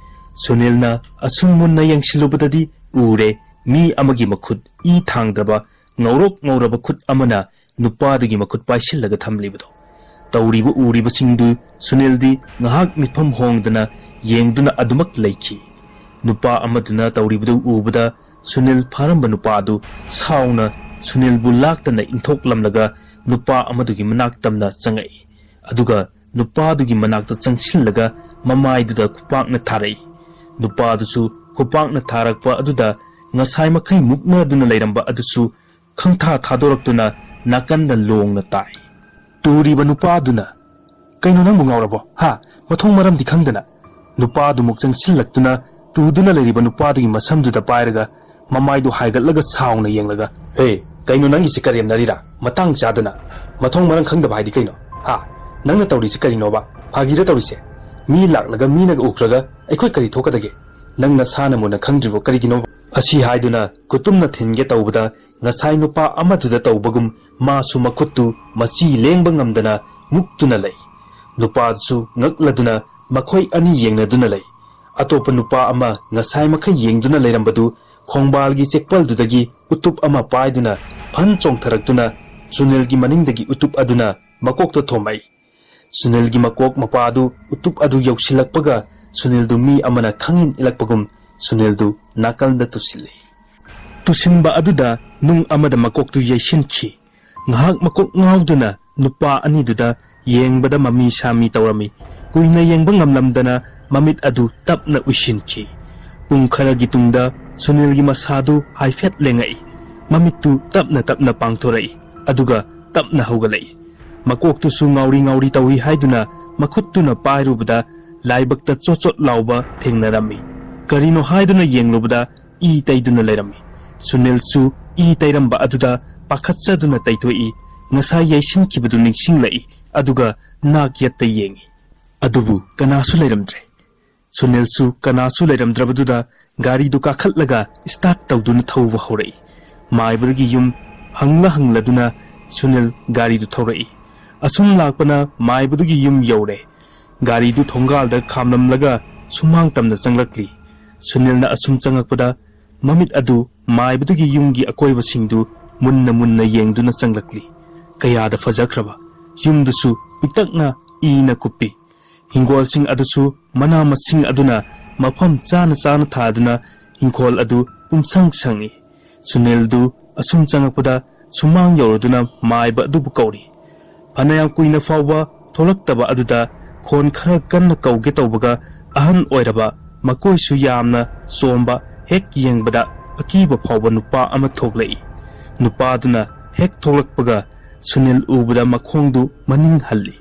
ꯁꯨꯅꯤꯜꯅ ꯑꯁꯨꯝ ꯃꯨꯟꯅ ꯌꯦꯡꯁꯤꯜꯂꯨꯕꯗꯗꯤ ꯎꯔꯦ, ꯃꯤ ꯑꯃꯒꯤ ꯃꯈꯨꯠ ꯏ ꯊꯥꯡꯗ꯭ꯔꯕ ꯉꯧꯔꯣꯛ ꯉꯧꯔꯕ ꯈꯨꯠ ꯑꯃꯅ ꯅꯨꯄꯥꯗꯨꯒꯤ ꯃꯈꯨꯠ ꯄꯥꯏꯁꯤꯜꯂꯒ ꯊꯝꯂꯤꯕꯗꯣ꯫ ꯇꯧꯔꯤꯕ ꯎꯔꯤꯕꯁꯤꯡꯗꯨ ꯁꯨꯅꯤꯜꯗꯤ ꯉꯥꯏꯍꯥꯛ ꯃꯤꯠꯐꯝ ꯍꯣꯡꯗꯅ ꯌꯦꯡꯗꯨꯅ ꯑꯗꯨꯃꯛ ꯂꯩꯈꯤ꯫ ꯅꯨꯄꯥ ꯑꯃꯗꯨꯅ ꯇꯧꯔꯤꯕꯗꯨ ꯎꯕꯗ ꯁꯨꯅꯤꯜ ꯐꯥꯔꯝꯕ ꯅꯨꯄꯥꯗꯨ ꯁꯥꯎꯅ ꯁꯨꯅꯤꯜꯕꯨ ꯂꯥꯛꯇꯅ ꯏꯟꯊꯣꯛꯂꯝꯂꯒ ꯅꯨꯄꯥ ꯑꯃꯗꯨꯒꯤ ꯃꯅꯥꯛ ꯇꯝꯅ ꯆꯪꯉꯛꯏ꯫ ꯑꯗꯨꯒ ꯅꯨꯄꯥꯗꯨꯒꯤ ꯃꯅꯥꯛꯇ ꯆꯪꯁꯤꯜꯂꯒ ꯃꯃꯥꯏꯗꯨꯗ ꯈꯨꯄꯥꯛꯅ ꯊꯥꯔꯛꯏ꯫ ꯅꯨꯄꯥꯗꯨꯁꯨ ꯈꯨꯄꯥꯛꯅ ꯊꯥꯔꯛꯄ ꯑꯗꯨꯗ ꯉꯁꯥꯏ ꯃꯈꯩ ꯃꯨꯛꯅꯗꯨꯅ ꯂꯩꯔꯝꯕ ꯑꯗꯨꯁꯨ ꯈꯪꯊꯥ ꯊꯥꯗꯣꯔꯛꯇꯨꯅ ꯅꯥꯀꯟꯗ ꯂꯣꯡꯅ ꯇꯥꯏ꯫ ꯇꯨꯔꯤꯕ ꯅꯨꯄꯥꯗꯨꯅ, "ꯀꯩꯅꯣ ꯅꯪꯕꯨ ꯉꯥꯎꯔꯕꯣ? ꯍꯥ? ꯃꯊꯣꯡ ꯃꯔꯝꯗꯤ ꯈꯪꯗꯅ?" ꯅꯨꯄꯥꯗꯨꯃꯨꯛ ꯆꯪꯁꯤꯜꯂꯛꯇꯨꯅ ꯇꯨꯗꯨꯅ ꯂꯩꯔꯤꯕ ꯅꯨꯄꯥꯗꯨꯒꯤ ꯃꯁꯝꯗꯨꯗ ꯄꯥꯏꯔꯒ ꯃꯃꯥꯏꯗꯨ ꯍꯥꯏꯒꯠꯂꯒ ꯁꯥꯎꯅ ꯌꯦꯡꯂꯒ, "ꯍꯦ, ꯀꯩꯅꯣ ꯅꯪꯒꯤꯁꯤ ꯀꯔꯦꯝꯅꯔꯤꯔꯥ? ꯃꯇꯥꯡ ꯆꯥꯗꯅ꯫ ꯃꯊꯣꯡ ꯃꯔꯝ ꯈꯪꯗꯕ ꯍꯥꯏꯗꯤ ꯀꯩꯅꯣ? ꯍꯥ? ꯅꯪꯅ ꯇꯧꯔꯤꯁꯤ ꯀꯔꯤꯅꯣꯕ? ꯐꯥꯒꯤꯔ ꯇꯧꯔꯤꯁꯦ? ꯃꯤ ꯂꯥꯛꯂꯒ ꯃꯤꯅꯒ ꯎꯈ꯭ꯔꯒ ꯑꯩꯈꯣꯏ ꯀꯔꯤ ꯊꯣꯛꯀꯗꯒꯦ? ꯅꯪ ꯅꯁꯥꯅ ꯃꯨꯟꯅ ꯈꯪꯗ꯭ꯔꯤꯕꯣ ꯀꯔꯤꯒꯤꯅꯣꯕ?" ꯑꯁꯤ ꯍꯥꯏꯗꯨꯅ ꯈꯨꯇꯨꯝꯅ ꯊꯤꯟꯒꯦ ꯇꯧꯕꯗ ꯉꯁꯥꯏ ꯅꯨꯄꯥ ꯑꯃꯗꯨꯗ ꯇꯧꯕꯒꯨꯝ ꯃꯥꯁꯨ ꯃꯈꯨꯠꯇꯨ ꯃꯆꯤ ꯂꯦꯡꯕ ꯉꯝꯗꯅ ꯃꯨꯛꯇꯨꯅ ꯂꯩ꯫ ꯅꯨꯄꯥꯗꯨꯁꯨ ꯉꯛꯂꯗꯨꯅ ꯃꯈꯣꯏ ꯑꯅꯤ ꯌꯦꯡꯅꯗꯨꯅ ꯂꯩ꯫ ꯑꯇꯣꯞꯄ ꯅꯨꯄꯥ ꯑꯃ ꯉꯁꯥꯏ ꯃꯈꯩ ꯌꯦꯡꯗꯨꯅ ꯂꯩꯔꯝꯕꯗꯨ ꯈꯣꯡꯕꯥꯜꯒꯤ ꯆꯦꯛꯄꯜꯗꯨꯗꯒꯤ ꯎꯇꯨꯞ ꯑꯃ ꯄꯥꯏꯗꯨꯅ ꯐꯟ ꯆꯣꯡꯊꯔꯛꯇꯨꯅ ꯁꯨꯅꯤꯜꯒꯤ ꯃꯅꯤꯡꯗꯒꯤ ꯎꯇꯨꯞ ꯑꯗꯨꯅ ꯃꯀꯣꯛꯇ ꯊꯣꯝꯃꯛꯏ꯫ ꯁꯨꯅꯤꯜꯒꯤ ꯃꯀꯣꯛ ꯃꯄꯥꯗꯨ ꯎꯇꯨꯞ ꯑꯗꯨ ꯌꯧꯁꯤꯜꯂꯛꯄꯒ ꯁꯨꯅꯤꯜꯗꯨ ꯃꯤ ꯑꯃꯅ ꯈꯪꯏꯟ ꯏꯜꯂꯛꯄꯒꯨꯝ ꯁꯨꯅꯤꯜꯗꯨ ꯅꯥꯀꯜꯗ ꯇꯨꯁꯤꯜꯂꯤ꯫ ꯇꯨꯁꯤꯟꯕ ꯑꯗꯨꯗ ꯅꯨꯡ ꯑꯃꯗ ꯃꯀꯣꯛꯇꯨ ꯌꯩꯁꯤꯟꯈꯤ꯫ ꯉꯥꯏꯍꯥꯛ ꯃꯀꯣꯛ ꯉꯥꯎꯗꯨꯅ ꯅꯨꯄꯥ ꯑꯅꯤꯗꯨꯗ ꯌꯦꯡꯕꯗ ꯃꯃꯤ ꯁꯥꯃꯤ ꯇꯧꯔꯝꯃꯤ꯫ ꯀꯨꯏꯅ ꯌꯦꯡꯕ ꯉꯝꯂꯝꯗꯅ ꯃꯃꯤꯠ ꯑꯗꯨ ꯇꯞꯅ ꯎꯏꯁꯤꯟꯈꯤ꯫ ꯄꯨꯡ ꯈꯔꯒꯤ ꯇꯨꯡꯗ ꯁꯨꯅꯤꯜꯒꯤ ꯃꯁꯥꯗꯨ ꯍꯥꯏꯐꯦꯠ ꯂꯦꯡꯉꯛꯏ꯫ ꯃꯃꯤꯠꯇꯨ ꯇꯞꯅ ꯇꯞꯅ ꯄꯥꯡꯊꯣꯔꯛꯏ꯫ ꯑꯗꯨꯒ ꯇꯞꯅ ꯍꯧꯒꯠꯂꯛꯏ꯫ ꯃꯀꯣꯛꯇꯨꯁꯨ ꯉꯥꯎꯔꯤ ꯉꯥꯎꯔꯤ ꯇꯧꯏ ꯍꯥꯏꯗꯨꯅ ꯃꯈꯨꯠꯇꯨꯅ ꯄꯥꯏꯔꯨꯕꯗ ꯂꯥꯏꯕꯛꯇ ꯆꯣꯠ ꯆꯣꯠ ꯂꯥꯎꯕ ꯊꯦꯡꯅꯔꯝꯃꯤ꯫ ꯀꯔꯤꯅꯣ ꯍꯥꯏꯗꯨꯅ ꯌꯦꯡꯂꯨꯕꯗ ꯏ ꯇꯩꯗꯨꯅ ꯂꯩꯔꯝꯃꯤ꯫ ꯁꯨꯅꯤꯜꯁꯨ ꯏ ꯇꯩꯔꯝꯕ ꯑꯗꯨꯗ ꯄꯥꯈꯠꯆꯗꯨꯅ ꯇꯩꯊꯣꯛꯏ꯫ ꯉꯁꯥꯏ ꯌꯩꯁꯤꯟꯈꯤꯕꯗꯨ ꯅꯤꯡꯁꯤꯡꯂꯛꯏ꯫ ꯑꯗꯨꯒ ꯅꯥꯛ ꯌꯦꯠꯇ ꯌꯦꯡꯏ꯫ ꯑꯗꯨꯕꯨ ꯀꯅꯥꯁꯨ ꯂꯩꯔꯝꯗ꯭ꯔꯦ꯫ ꯁꯨꯅꯤꯜꯁꯨ ꯀꯅꯥꯁꯨ ꯂꯩꯔꯝꯗ꯭ꯔꯕꯗꯨꯗ ꯒꯥꯔꯤꯗꯨ ꯀꯥꯈꯠꯂꯒ start ꯇꯧꯗꯨꯅ ꯊꯧꯕ ꯍꯧꯔꯛꯏ꯫ ꯃꯥꯏꯕꯗꯨꯒꯤ ꯌꯨꯝ ꯍꯪꯂ ꯍꯪꯂꯗꯨꯅ ꯁꯨꯅꯤꯜ ꯒꯥꯔꯤꯗꯨ ꯊꯧꯔꯛꯏ꯫ ꯑꯁꯨꯝ ꯂꯥꯛꯄꯅ ꯃꯥꯏꯕꯗꯨꯒꯤ ꯌꯨꯝ ꯌꯧꯔꯦ꯫ ꯒꯥꯔꯤꯗꯨ ꯊꯣꯡꯒꯥꯜꯗ ꯈꯥꯝꯂꯝꯂꯒ ꯁꯨꯃꯥꯡ ꯇꯝꯅ ꯆꯪꯂꯛꯂꯤ꯫ ꯁꯨꯅꯤꯜꯅ ꯑꯁꯨꯝ ꯆꯪꯂꯛꯄꯗ ꯃꯃꯤꯠ ꯑꯗꯨ ꯃꯥꯏꯕꯗꯨꯒꯤ ꯌꯨꯝꯒꯤ ꯑꯀꯣꯏꯕꯁꯤꯡꯗꯨ ꯃꯨꯟꯅ ꯃꯨꯟꯅ ꯌꯦꯡꯗꯨꯅ ꯆꯪꯂꯛꯂꯤ꯫ ꯀꯌꯥꯗ ꯐꯖꯈ꯭ꯔꯕ! ꯌꯨꯝꯗꯨꯁꯨ ꯄꯤꯛꯇꯛꯅ ꯏꯅ ꯀꯨꯞꯄꯤ꯫ ꯍꯤꯡꯒꯣꯜꯁꯤꯡ ꯑꯗꯨꯁꯨ ꯃꯅꯥ ꯃꯁꯤꯡ ꯑꯗꯨꯅ ꯃꯐꯝ ꯆꯥꯅ ꯆꯥꯅ ꯊꯥꯗꯨꯅ ꯍꯤꯡꯈꯣꯜ ꯑꯗꯨ ꯄꯨꯝꯁꯪ ꯁꯪꯏ꯫ ꯁꯨꯅꯤꯜꯗꯨ ꯑꯁꯨꯝ ꯆꯪꯂꯛꯄꯗ ꯁꯨꯃꯥꯡ ꯌꯧꯔꯗꯨꯅ ꯃꯥꯏꯕ ꯑꯗꯨꯕꯨ ꯀꯧꯔꯤ꯫ ꯐꯅꯌꯥꯝ ꯀꯨꯏꯅ ꯐꯥꯎꯕ ꯊꯣꯛꯂꯛꯇꯕ ꯑꯗꯨꯗ ꯈꯣꯟ ꯈꯔ ꯀꯟꯅ ꯀꯧꯒꯦ ꯇꯧꯕꯒ ꯑꯍꯟ ꯑꯣꯏꯔꯕ, ꯃꯀꯣꯏꯁꯨ ꯌꯥꯝꯅ ꯆꯣꯝꯕ, ꯍꯦꯛ ꯌꯦꯡꯕꯗ ꯑꯀꯤꯕ ꯐꯥꯎꯕ ꯅꯨꯄꯥ ꯑꯃ ꯊꯣꯛꯂꯛꯏ꯫ ꯅꯨꯄꯥꯗꯨꯅ ꯍꯦꯛ ꯊꯣꯛꯂꯛꯄꯒ ꯁꯨꯅꯤꯜ ꯎꯕꯗ ꯃꯈꯣꯡꯗꯨ ꯃꯅꯤꯡ ꯍꯜꯂꯤ꯫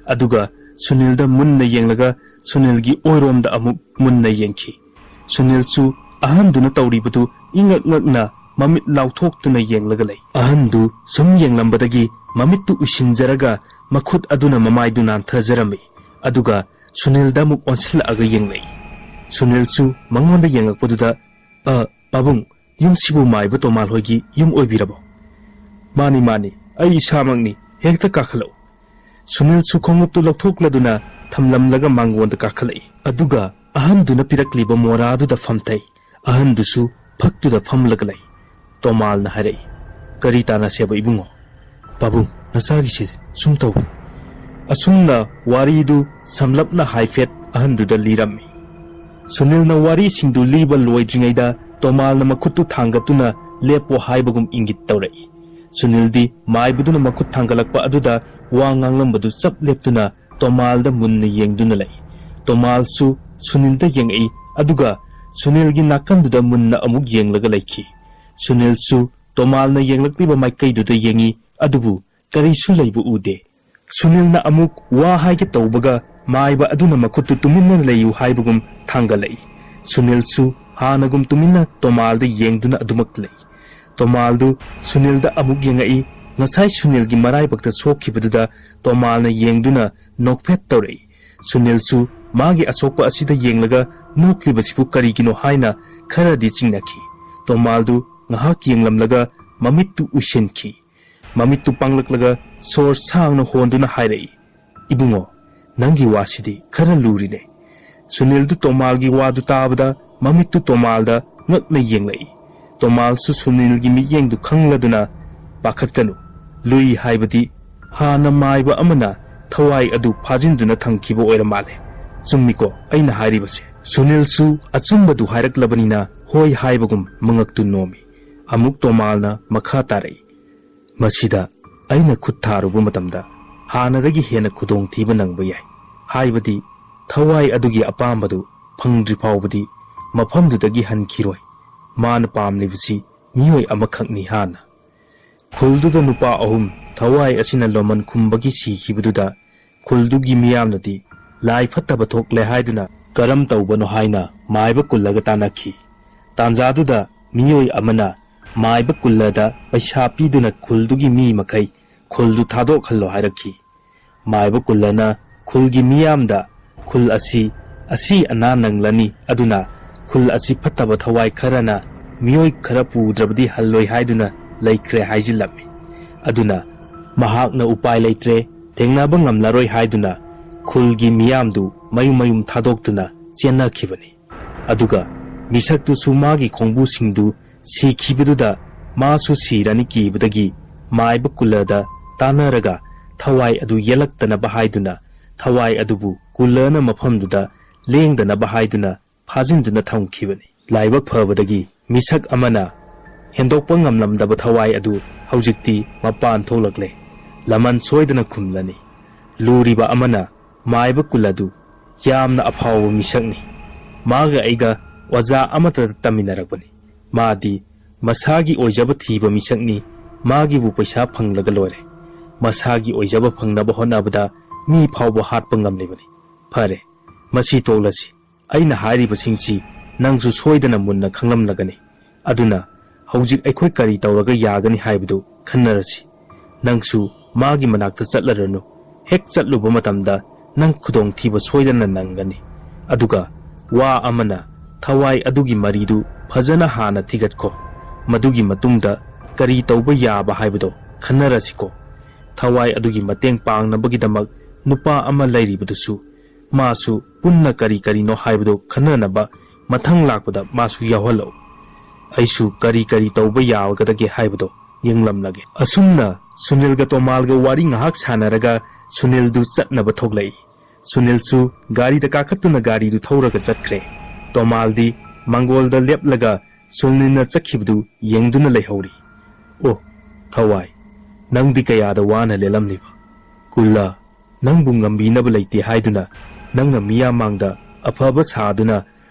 ꯑꯗꯨꯒ ꯁꯨꯅꯤꯜꯗ ꯃꯨꯟꯅ ꯌꯦꯡꯂꯒ ꯁꯨꯅꯤꯜꯒꯤ ꯑꯣꯏꯔꯣꯝꯗ ꯑꯃꯨꯛ ꯃꯨꯟꯅ ꯌꯦꯡꯈꯤ꯫ ꯁꯨꯅꯤꯜꯁꯨ ꯑꯍꯟꯗꯨꯅ ꯇꯧꯔꯤꯕꯗꯨ ꯏꯉꯛ ꯉꯛꯅ ꯃꯃꯤꯠ ꯂꯥꯎꯊꯣꯛꯇꯨꯅ ꯌꯦꯡꯂꯒ ꯂꯩ꯫ ꯑꯍꯟꯗꯨ ꯁꯨꯝ ꯌꯦꯡꯂꯝꯕꯗꯒꯤ ꯃꯃꯤꯠꯇꯨ ꯎꯏꯁꯤꯟꯖꯔꯒ ꯃꯈꯨꯠ ꯑꯗꯨꯅ ꯃꯃꯥꯏꯗꯨ ꯅꯥꯟꯊꯖꯔꯝꯃꯤ꯫ ꯑꯗꯨꯒ ꯁꯨꯅꯤꯜꯗ ꯑꯃꯨꯛ ꯑꯣꯟꯁꯤꯜꯂꯛꯑꯒ ꯌꯦꯡꯂꯛꯏ꯫ ꯁꯨꯅꯤꯜꯁꯨ ꯃꯉꯣꯟꯗ ꯌꯦꯡꯂꯛꯄꯗꯨꯗ, "ꯑ, ꯄꯥꯕꯨꯡ, ꯌꯨꯝꯁꯤꯕꯨ ꯃꯥꯏꯕ ꯇꯣꯃꯥꯜ ꯍꯣꯏꯒꯤ ꯌꯨꯝ ꯑꯣꯏꯕꯤꯔꯕꯣ?" "ꯃꯥꯅꯤ, ꯃꯥꯅꯤ, ꯑꯩ ꯏꯁꯥꯃꯛꯅꯤ꯫ ꯍꯦꯛꯇ ꯀꯥꯈꯠꯂꯛꯎ꯫" ꯁꯨꯅꯤꯜꯁꯨ ꯈꯣꯡꯎꯞꯇꯨ ꯂꯧꯊꯣꯛꯂꯗꯨꯅ ꯊꯝꯂꯝꯂꯒ ꯃꯥꯡꯒꯣꯟꯗ ꯀꯥꯈꯠꯂꯛꯏ꯫ ꯑꯗꯨꯒ ꯑꯍꯟꯗꯨꯅ ꯄꯤꯔꯛꯂꯤꯕ ꯃꯣꯔꯥꯗꯨꯗ ꯐꯝꯊꯩ꯫ ꯑꯍꯟꯗꯨꯁꯨ ꯐꯛꯇꯨꯗ ꯐꯝꯂꯒ ꯂꯩ꯫ ꯇꯣꯃꯥꯜꯅ ꯍꯥꯏꯔꯛꯏ, "ꯀꯔꯤ ꯇꯥꯟꯅꯁꯦꯕ ꯏꯕꯨꯡꯉꯣ?" "ꯄꯥꯕꯨꯡ, ꯅꯆꯥꯒꯤꯁꯦ ꯁꯨꯝ ꯇꯧꯕꯅꯤ꯫" ꯑꯁꯨꯝꯅ ꯋꯥꯔꯤꯗꯨ ꯁꯝꯂꯞꯅ ꯍꯥꯏꯐꯦꯠ ꯑꯍꯟꯗꯨꯗ ꯂꯤꯔꯝꯃꯤ꯫ ꯁꯨꯅꯤꯜꯅ ꯋꯥꯔꯤꯁꯤꯡꯗꯨ ꯂꯤꯕ ꯂꯣꯏꯗ꯭ꯔꯤꯉꯩꯗ ꯇꯣꯃꯥꯜꯅ ꯃꯈꯨꯠꯇꯨ ꯊꯥꯡꯒꯠꯇꯨꯅ ꯂꯦꯞꯄꯣ ꯍꯥꯏꯕꯒꯨꯝ ꯏꯪꯒꯤꯠ ꯇꯧꯔꯛꯏ꯫ ꯁꯨꯅꯤꯜꯗꯤ ꯃꯥꯏꯕꯗꯨꯅ ꯃꯈꯨꯠ ꯊꯥꯡꯒꯠꯂꯛꯄ ꯑꯗꯨꯗ ꯋꯥ ꯉꯥꯡꯂꯝꯕꯗꯨ ꯆꯞ ꯂꯦꯞꯇꯨꯅ ꯇꯣꯃꯥꯜꯗ ꯃꯨꯟꯅ ꯌꯦꯡꯗꯨꯅ ꯂꯩ꯫ ꯇꯣꯃꯥꯜꯁꯨ ꯁꯨꯅꯤꯜꯗ ꯌꯦꯡꯉꯛꯏ, ꯑꯗꯨꯒ ꯁꯨꯅꯤꯜꯒꯤ ꯅꯥꯀꯟꯗꯨꯗ ꯃꯨꯟꯅ ꯑꯃꯨꯛ ꯌꯦꯡꯂꯒ ꯂꯩꯈꯤ꯫ ꯁꯨꯅꯤꯜꯁꯨ ꯇꯣꯃꯥꯜꯅ ꯌꯦꯡꯂꯛꯂꯤꯕ ꯃꯥꯏꯀꯩꯗꯨꯗ ꯌꯦꯡꯉꯤ, ꯑꯗꯨꯕꯨ ꯀꯔꯤꯁꯨ ꯂꯩꯕ ꯎꯗꯦ꯫ ꯁꯨꯅꯤꯜꯅ ꯑꯃꯨꯛ ꯋꯥ ꯍꯥꯏꯒꯦ ꯇꯧꯕꯒ ꯃꯥꯏꯕ ꯑꯗꯨꯅ ꯃꯈꯨꯠꯇꯨ ꯇꯨꯃꯤꯟꯅ ꯂꯩꯌꯨ ꯍꯥꯏꯕꯒꯨꯝ ꯊꯥꯡꯒꯠꯂꯛꯏ꯫ ꯁꯨꯅꯤꯜꯁꯨ ꯍꯥꯟꯅꯒꯨꯝ ꯇꯨꯃꯤꯟꯅ ꯇꯣꯃꯥꯜꯗ ꯌꯦꯡꯗꯨꯅ ꯑꯗꯨꯃꯛ ꯂꯩ꯫ ꯇꯣꯃꯥꯜꯗꯨ ꯁꯨꯅꯤꯜꯗ ꯑꯃꯨꯛ ꯌꯦꯡꯉꯛꯏ꯫ ꯉꯁꯥꯏ ꯁꯨꯅꯤꯜꯒꯤ ꯃꯔꯥꯏꯕꯛꯇ ꯁꯣꯛꯈꯤꯕꯗꯨꯗ ꯇꯣꯃꯥꯜꯅ ꯌꯦꯡꯗꯨꯅ ꯅꯣꯛꯐꯦꯠ ꯇꯧꯔꯛꯏ꯫ ꯁꯨꯅꯤꯜꯁꯨ ꯃꯥꯒꯤ ꯑꯁꯣꯛꯄ ꯑꯁꯤꯗ ꯌꯦꯡꯂꯒ ꯅꯣꯛꯂꯤꯕꯁꯤꯕꯨ ꯀꯔꯤꯒꯤꯅꯣ ꯍꯥꯏꯅ ꯈꯔꯗꯤ ꯆꯤꯡꯅꯈꯤ꯫ ꯇꯣꯃꯥꯜꯗꯨ ꯉꯥꯏꯍꯥꯛ ꯌꯦꯡꯂꯝꯂꯒ ꯃꯃꯤꯠꯇꯨ ꯎꯏꯁꯤꯟꯈꯤ꯫ ꯃꯃꯤꯠꯇꯨ ꯄꯥꯡꯂꯛꯂꯒ ꯁꯣꯔ ꯁꯥꯡꯅ ꯍꯣꯟꯗꯨꯅ ꯍꯥꯏꯔꯛꯏ, "ꯏꯕꯨꯡꯉꯣ, ꯅꯪꯒꯤ ꯋꯥꯁꯤꯗꯤ ꯈꯔ ꯂꯨꯔꯤꯅꯦ꯫" ꯁꯨꯅꯤꯜꯗꯨ ꯇꯣꯃꯥꯜꯒꯤ ꯋꯥꯗꯨ ꯇꯥꯕꯗ ꯃꯃꯤꯠꯇꯨ ꯇꯣꯃꯥꯜꯗ ꯉꯛꯅ ꯌꯦꯡꯂꯛꯏ꯫ ꯇꯣꯃꯥꯜꯁꯨ ꯁꯨꯅꯤꯜꯒꯤ ꯃꯤꯠꯌꯦꯡꯗꯨ ꯈꯪꯂꯗꯨꯅ, "ꯄꯥꯈꯠꯀꯅꯨ, ꯂꯨꯏ ꯍꯥꯏꯕꯗꯤ ꯍꯥꯟꯅ ꯃꯥꯏꯕ ꯑꯃꯅ ꯊꯋꯥꯏ ꯑꯗꯨ ꯐꯥꯖꯤꯟꯗꯨꯅ ꯊꯝꯈꯤꯕ ꯑꯣꯏꯔ ꯃꯥꯜꯂꯦ꯫ ꯆꯨꯝꯃꯤꯀꯣ ꯑꯩꯅ ꯍꯥꯏꯔꯤꯕꯁꯦ?" ꯁꯨꯅꯤꯜꯁꯨ ꯑꯆꯨꯝꯕꯗꯨ ꯍꯥꯏꯔꯛꯂꯕꯅꯤꯅ ꯍꯣꯏ ꯍꯥꯏꯕꯒꯨꯝ ꯃꯉꯛꯇꯨ ꯅꯣꯝꯃꯤ꯫ ꯑꯃꯨꯛ ꯇꯣꯃꯥꯜꯅ ꯃꯈꯥ ꯇꯥꯔꯛꯏ, "ꯃꯁꯤꯗ ꯑꯩꯅ ꯈꯨꯠ ꯊꯥꯔꯨꯕ ꯃꯇꯝꯗ ꯍꯥꯟꯅꯗꯒꯤ ꯍꯦꯟꯅ ꯈꯨꯗꯣꯡꯊꯤꯕ ꯅꯪꯕ ꯌꯥꯏ꯫ ꯍꯥꯏꯕꯗꯤ ꯊꯋꯥꯏ ꯑꯗꯨꯒꯤ ꯑꯄꯥꯝꯕꯗꯨ ꯐꯪꯗ꯭ꯔꯤ ꯐꯥꯎꯕꯗꯤ ꯃꯐꯝꯗꯨꯗꯒꯤ ꯍꯟꯈꯤꯔꯣꯏ꯫ ꯃꯥꯅ ꯄꯥꯝꯂꯤꯕꯁꯤ ꯃꯤꯑꯣꯏ ꯑꯃꯈꯛꯅꯤ ꯍꯥꯟꯅ꯫" ꯈꯨꯜꯗꯨꯗ ꯅꯨꯄꯥ ꯑꯍꯨꯝ ꯊꯋꯥꯏ ꯑꯁꯤꯅ ꯂꯣꯃꯟ ꯈꯨꯝꯕꯒꯤ ꯁꯤꯈꯤꯕꯗꯨꯗ ꯈꯨꯜꯗꯨꯒꯤ ꯃꯤꯌꯥꯝꯅꯗꯤ ꯂꯥꯏ ꯐꯠꯇꯕ ꯊꯣꯛꯂꯦ ꯍꯥꯏꯗꯨꯅ ꯀꯔꯝ ꯇꯧꯕꯅꯣ ꯍꯥꯏꯅ ꯃꯥꯏꯕ ꯀꯨꯜꯂꯒ ꯇꯥꯟꯅꯈꯤ꯫ ꯇꯥꯟꯖꯥꯗꯨꯗ ꯃꯤꯑꯣꯏ ꯑꯃꯅ ꯃꯥꯏꯕ ꯀꯨꯜꯂꯗ ꯄꯩꯁꯥ ꯄꯤꯗꯨꯅ ꯈꯨꯜꯗꯨꯒꯤ ꯃꯤ ꯃꯈꯩ ꯈꯨꯜꯗꯨ ꯊꯥꯗꯣꯛꯍꯜꯂꯣ ꯍꯥꯏꯔꯛꯈꯤ꯫ ꯃꯥꯏꯕ ꯀꯨꯜꯂꯅ ꯈꯨꯜꯒꯤ ꯃꯤꯌꯥꯝꯗ ꯈꯨꯜ ꯑꯁꯤ ꯑꯁꯤ ꯑꯅꯥ ꯅꯪꯂꯅꯤ, ꯑꯗꯨꯅ ꯈꯨꯜ ꯑꯁꯤ ꯐꯠꯇꯕ ꯊꯋꯥꯏ ꯈꯔꯅ ꯃꯤꯑꯣꯏ ꯈꯔ ꯄꯨꯗ꯭ꯔꯕꯗꯤ ꯍꯜꯂꯣꯏ ꯍꯥꯏꯗꯨꯅ ꯂꯩꯈ꯭ꯔꯦ ꯍꯥꯏꯖꯤꯜꯂꯝꯃꯤ꯫ ꯑꯗꯨꯅ ꯃꯍꯥꯛꯅ ꯎꯄꯥꯏ ꯂꯩꯇ꯭ꯔꯦ, ꯊꯦꯡꯅꯕ ꯉꯝꯂꯔꯣꯏ ꯍꯥꯏꯗꯨꯅ ꯈꯨꯜꯒꯤ ꯃꯤꯌꯥꯝꯗꯨ ꯃꯌꯨꯝ ꯃꯌꯨꯝ ꯊꯥꯗꯣꯛꯇꯨꯅ ꯆꯦꯟꯅꯈꯤꯕꯅꯤ꯫ ꯑꯗꯨꯒ ꯃꯤꯁꯛꯇꯨꯁꯨ ꯃꯥꯒꯤ ꯈꯣꯡꯕꯨꯁꯤꯡꯗꯨ ꯁꯤꯈꯤꯕꯗꯨꯗ ꯃꯥꯁꯨ ꯁꯤꯔꯅꯤ ꯀꯤꯕꯗꯒꯤ ꯃꯥꯏꯕ ꯀꯨꯂꯗ ꯇꯥꯟꯅꯔꯒ ꯊꯋꯥꯏ ꯑꯗꯨ ꯌꯦꯜꯂꯛꯇꯅꯕ ꯍꯥꯏꯗꯨꯅ, ꯊꯋꯥꯏ ꯑꯗꯨꯕꯨ ꯀꯨꯂꯅ ꯃꯐꯝꯗꯨꯗ ꯂꯦꯡꯗꯅꯕ ꯍꯥꯏꯗꯨꯅ ꯐꯥꯖꯤꯟꯗꯨꯅ ꯊꯝꯈꯤꯕꯅꯤ꯫ ꯂꯥꯏꯕꯛ ꯐꯕꯗꯒꯤ ꯃꯤꯁꯛ ꯑꯃꯅ ꯍꯦꯟꯗꯣꯛꯄ ꯉꯝꯂꯝꯗꯕ ꯊꯋꯥꯏ ꯑꯗꯨ ꯍꯧꯖꯤꯛꯇꯤ ꯃꯄꯥꯟ ꯊꯣꯛꯂꯛꯂꯦ꯫ ꯂꯃꯟ ꯁꯣꯏꯗꯅ ꯈꯨꯝꯂꯅꯤ꯫ ꯂꯨꯔꯤꯕ ꯑꯃꯅ ꯃꯥꯏꯕ ꯀꯨꯂꯗꯨ ꯌꯥꯝꯅ ꯑꯐꯥꯎꯕ ꯃꯤꯁꯛꯅꯤ꯫ ꯃꯥꯒ ꯑꯩꯒ ꯑꯣꯖꯥ ꯑꯃꯠꯇꯗ ꯇꯝꯃꯤꯟꯅꯔꯛꯄꯅꯤ꯫ ꯃꯥꯗꯤ ꯃꯁꯥꯒꯤ ꯑꯣꯏꯖꯕ ꯊꯤꯕ ꯃꯤꯁꯛꯅꯤ꯫ ꯃꯥꯒꯤꯕꯨ ꯄꯩꯁꯥ ꯐꯪꯂꯒ ꯂꯣꯏꯔꯦ꯫ ꯃꯁꯥꯒꯤ ꯑꯣꯏꯖꯕ ꯐꯪꯅꯕ ꯍꯣꯠꯅꯕꯗ ꯃꯤ ꯐꯥꯎꯕ ꯍꯥꯠꯄ ꯉꯝꯂꯤꯕꯅꯤ꯫ ꯐꯔꯦ, ꯃꯁꯤ ꯇꯣꯛꯂꯁꯤ꯫ ꯑꯩꯅ ꯍꯥꯏꯔꯤꯕꯁꯤꯡꯁꯤ ꯅꯪꯁꯨ ꯁꯣꯏꯗꯅ ꯃꯨꯟꯅ ꯈꯪꯂꯝꯂꯒꯅꯤ꯫ ꯑꯗꯨꯅ ꯍꯧꯖꯤꯛ ꯑꯩꯈꯣꯏ ꯀꯔꯤ ꯇꯧꯔꯒ ꯌꯥꯒꯅꯤ ꯍꯥꯏꯕꯗꯨ ꯈꯟꯅꯔꯁꯤ꯫ ꯅꯪꯁꯨ ꯃꯥꯒꯤ ꯃꯅꯥꯛꯇ ꯆꯠꯂꯔꯅꯨ꯫ ꯍꯦꯛ ꯆꯠꯂꯨꯕ ꯃꯇꯝꯗ ꯅꯪ ꯈꯨꯗꯣꯡꯊꯤꯕ ꯁꯣꯏꯗꯅ ꯅꯪꯒꯅꯤ꯫ ꯑꯗꯨꯒ ꯋꯥ ꯑꯃꯅ, ꯊꯋꯥꯏ ꯑꯗꯨꯒꯤ ꯃꯔꯤꯗꯨ ꯐꯖꯅ ꯍꯥꯟꯅ ꯊꯤꯒꯠꯈꯣ꯫ ꯃꯗꯨꯒꯤ ꯃꯇꯨꯡꯗ ꯀꯔꯤ ꯇꯧꯕ ꯌꯥꯕ ꯍꯥꯏꯕꯗꯣ ꯈꯟꯅꯔꯁꯤꯀꯣ꯫ ꯊꯋꯥꯏ ꯑꯗꯨꯒꯤ ꯃꯇꯦꯡ ꯄꯥꯡꯅꯕꯒꯤꯗꯃꯛ ꯅꯨꯄꯥ ꯑꯃ ꯂꯩꯔꯤꯕꯗꯨꯁꯨ, ꯃꯥꯁꯨ ꯄꯨꯟꯅ ꯀꯔꯤ ꯀꯔꯤꯅꯣ ꯍꯥꯏꯕꯗꯨ ꯈꯟꯅꯅꯕ ꯃꯊꯪ ꯂꯥꯛꯄꯗ ꯃꯥꯁꯨ ꯌꯥꯎꯍꯜꯂꯛꯎ꯫ ꯑꯩꯁꯨ ꯀꯔꯤ ꯀꯔꯤ ꯇꯧꯕ ꯌꯥꯒꯗꯒꯦ ꯍꯥꯏꯕꯗꯣ ꯌꯦꯡꯂꯝꯂꯒꯦ꯫ ꯑꯁꯨꯝꯅ ꯁꯨꯅꯤꯜꯒ ꯇꯣꯃꯥꯜꯒ ꯋꯥꯔꯤ ꯉꯥꯏꯍꯥꯛ ꯁꯥꯟꯅꯔꯒ ꯁꯨꯅꯤꯜꯗꯨ ꯆꯠꯅꯕ ꯊꯣꯛꯂꯛꯏ꯫ ꯁꯨꯅꯤꯜꯁꯨ ꯒꯥꯔꯤꯗ ꯀꯥꯈꯠꯇꯨꯅ ꯒꯥꯔꯤꯗꯨ ꯊꯧꯔꯒ ꯆꯠꯈ꯭ꯔꯦ꯫ ꯇꯣꯃꯥꯜꯗꯤ ꯃꯪꯒꯣꯜꯗ ꯂꯦꯞꯂꯒ ꯁꯨꯅꯤꯜꯅ ꯆꯠꯈꯤꯕꯗꯨ ꯌꯦꯡꯗꯨꯅ ꯂꯩꯍꯧꯔꯤ꯫ "ꯑꯣ, ꯊꯋꯥꯏ, ꯅꯪꯗꯤ ꯀꯌꯥꯗ ꯋꯥꯅ ꯂꯦꯜꯂꯝꯂꯤꯕ? ꯀꯨꯜꯂꯥ, ꯅꯪꯕꯨ ꯉꯝꯕꯤꯅꯕ ꯂꯩꯇꯦ ꯍꯥꯏꯗꯨꯅ ꯅꯪꯅ ꯃꯤꯌꯥꯝ ꯃꯥꯡꯗ ꯑꯐꯕ ꯁꯥꯗꯨꯅ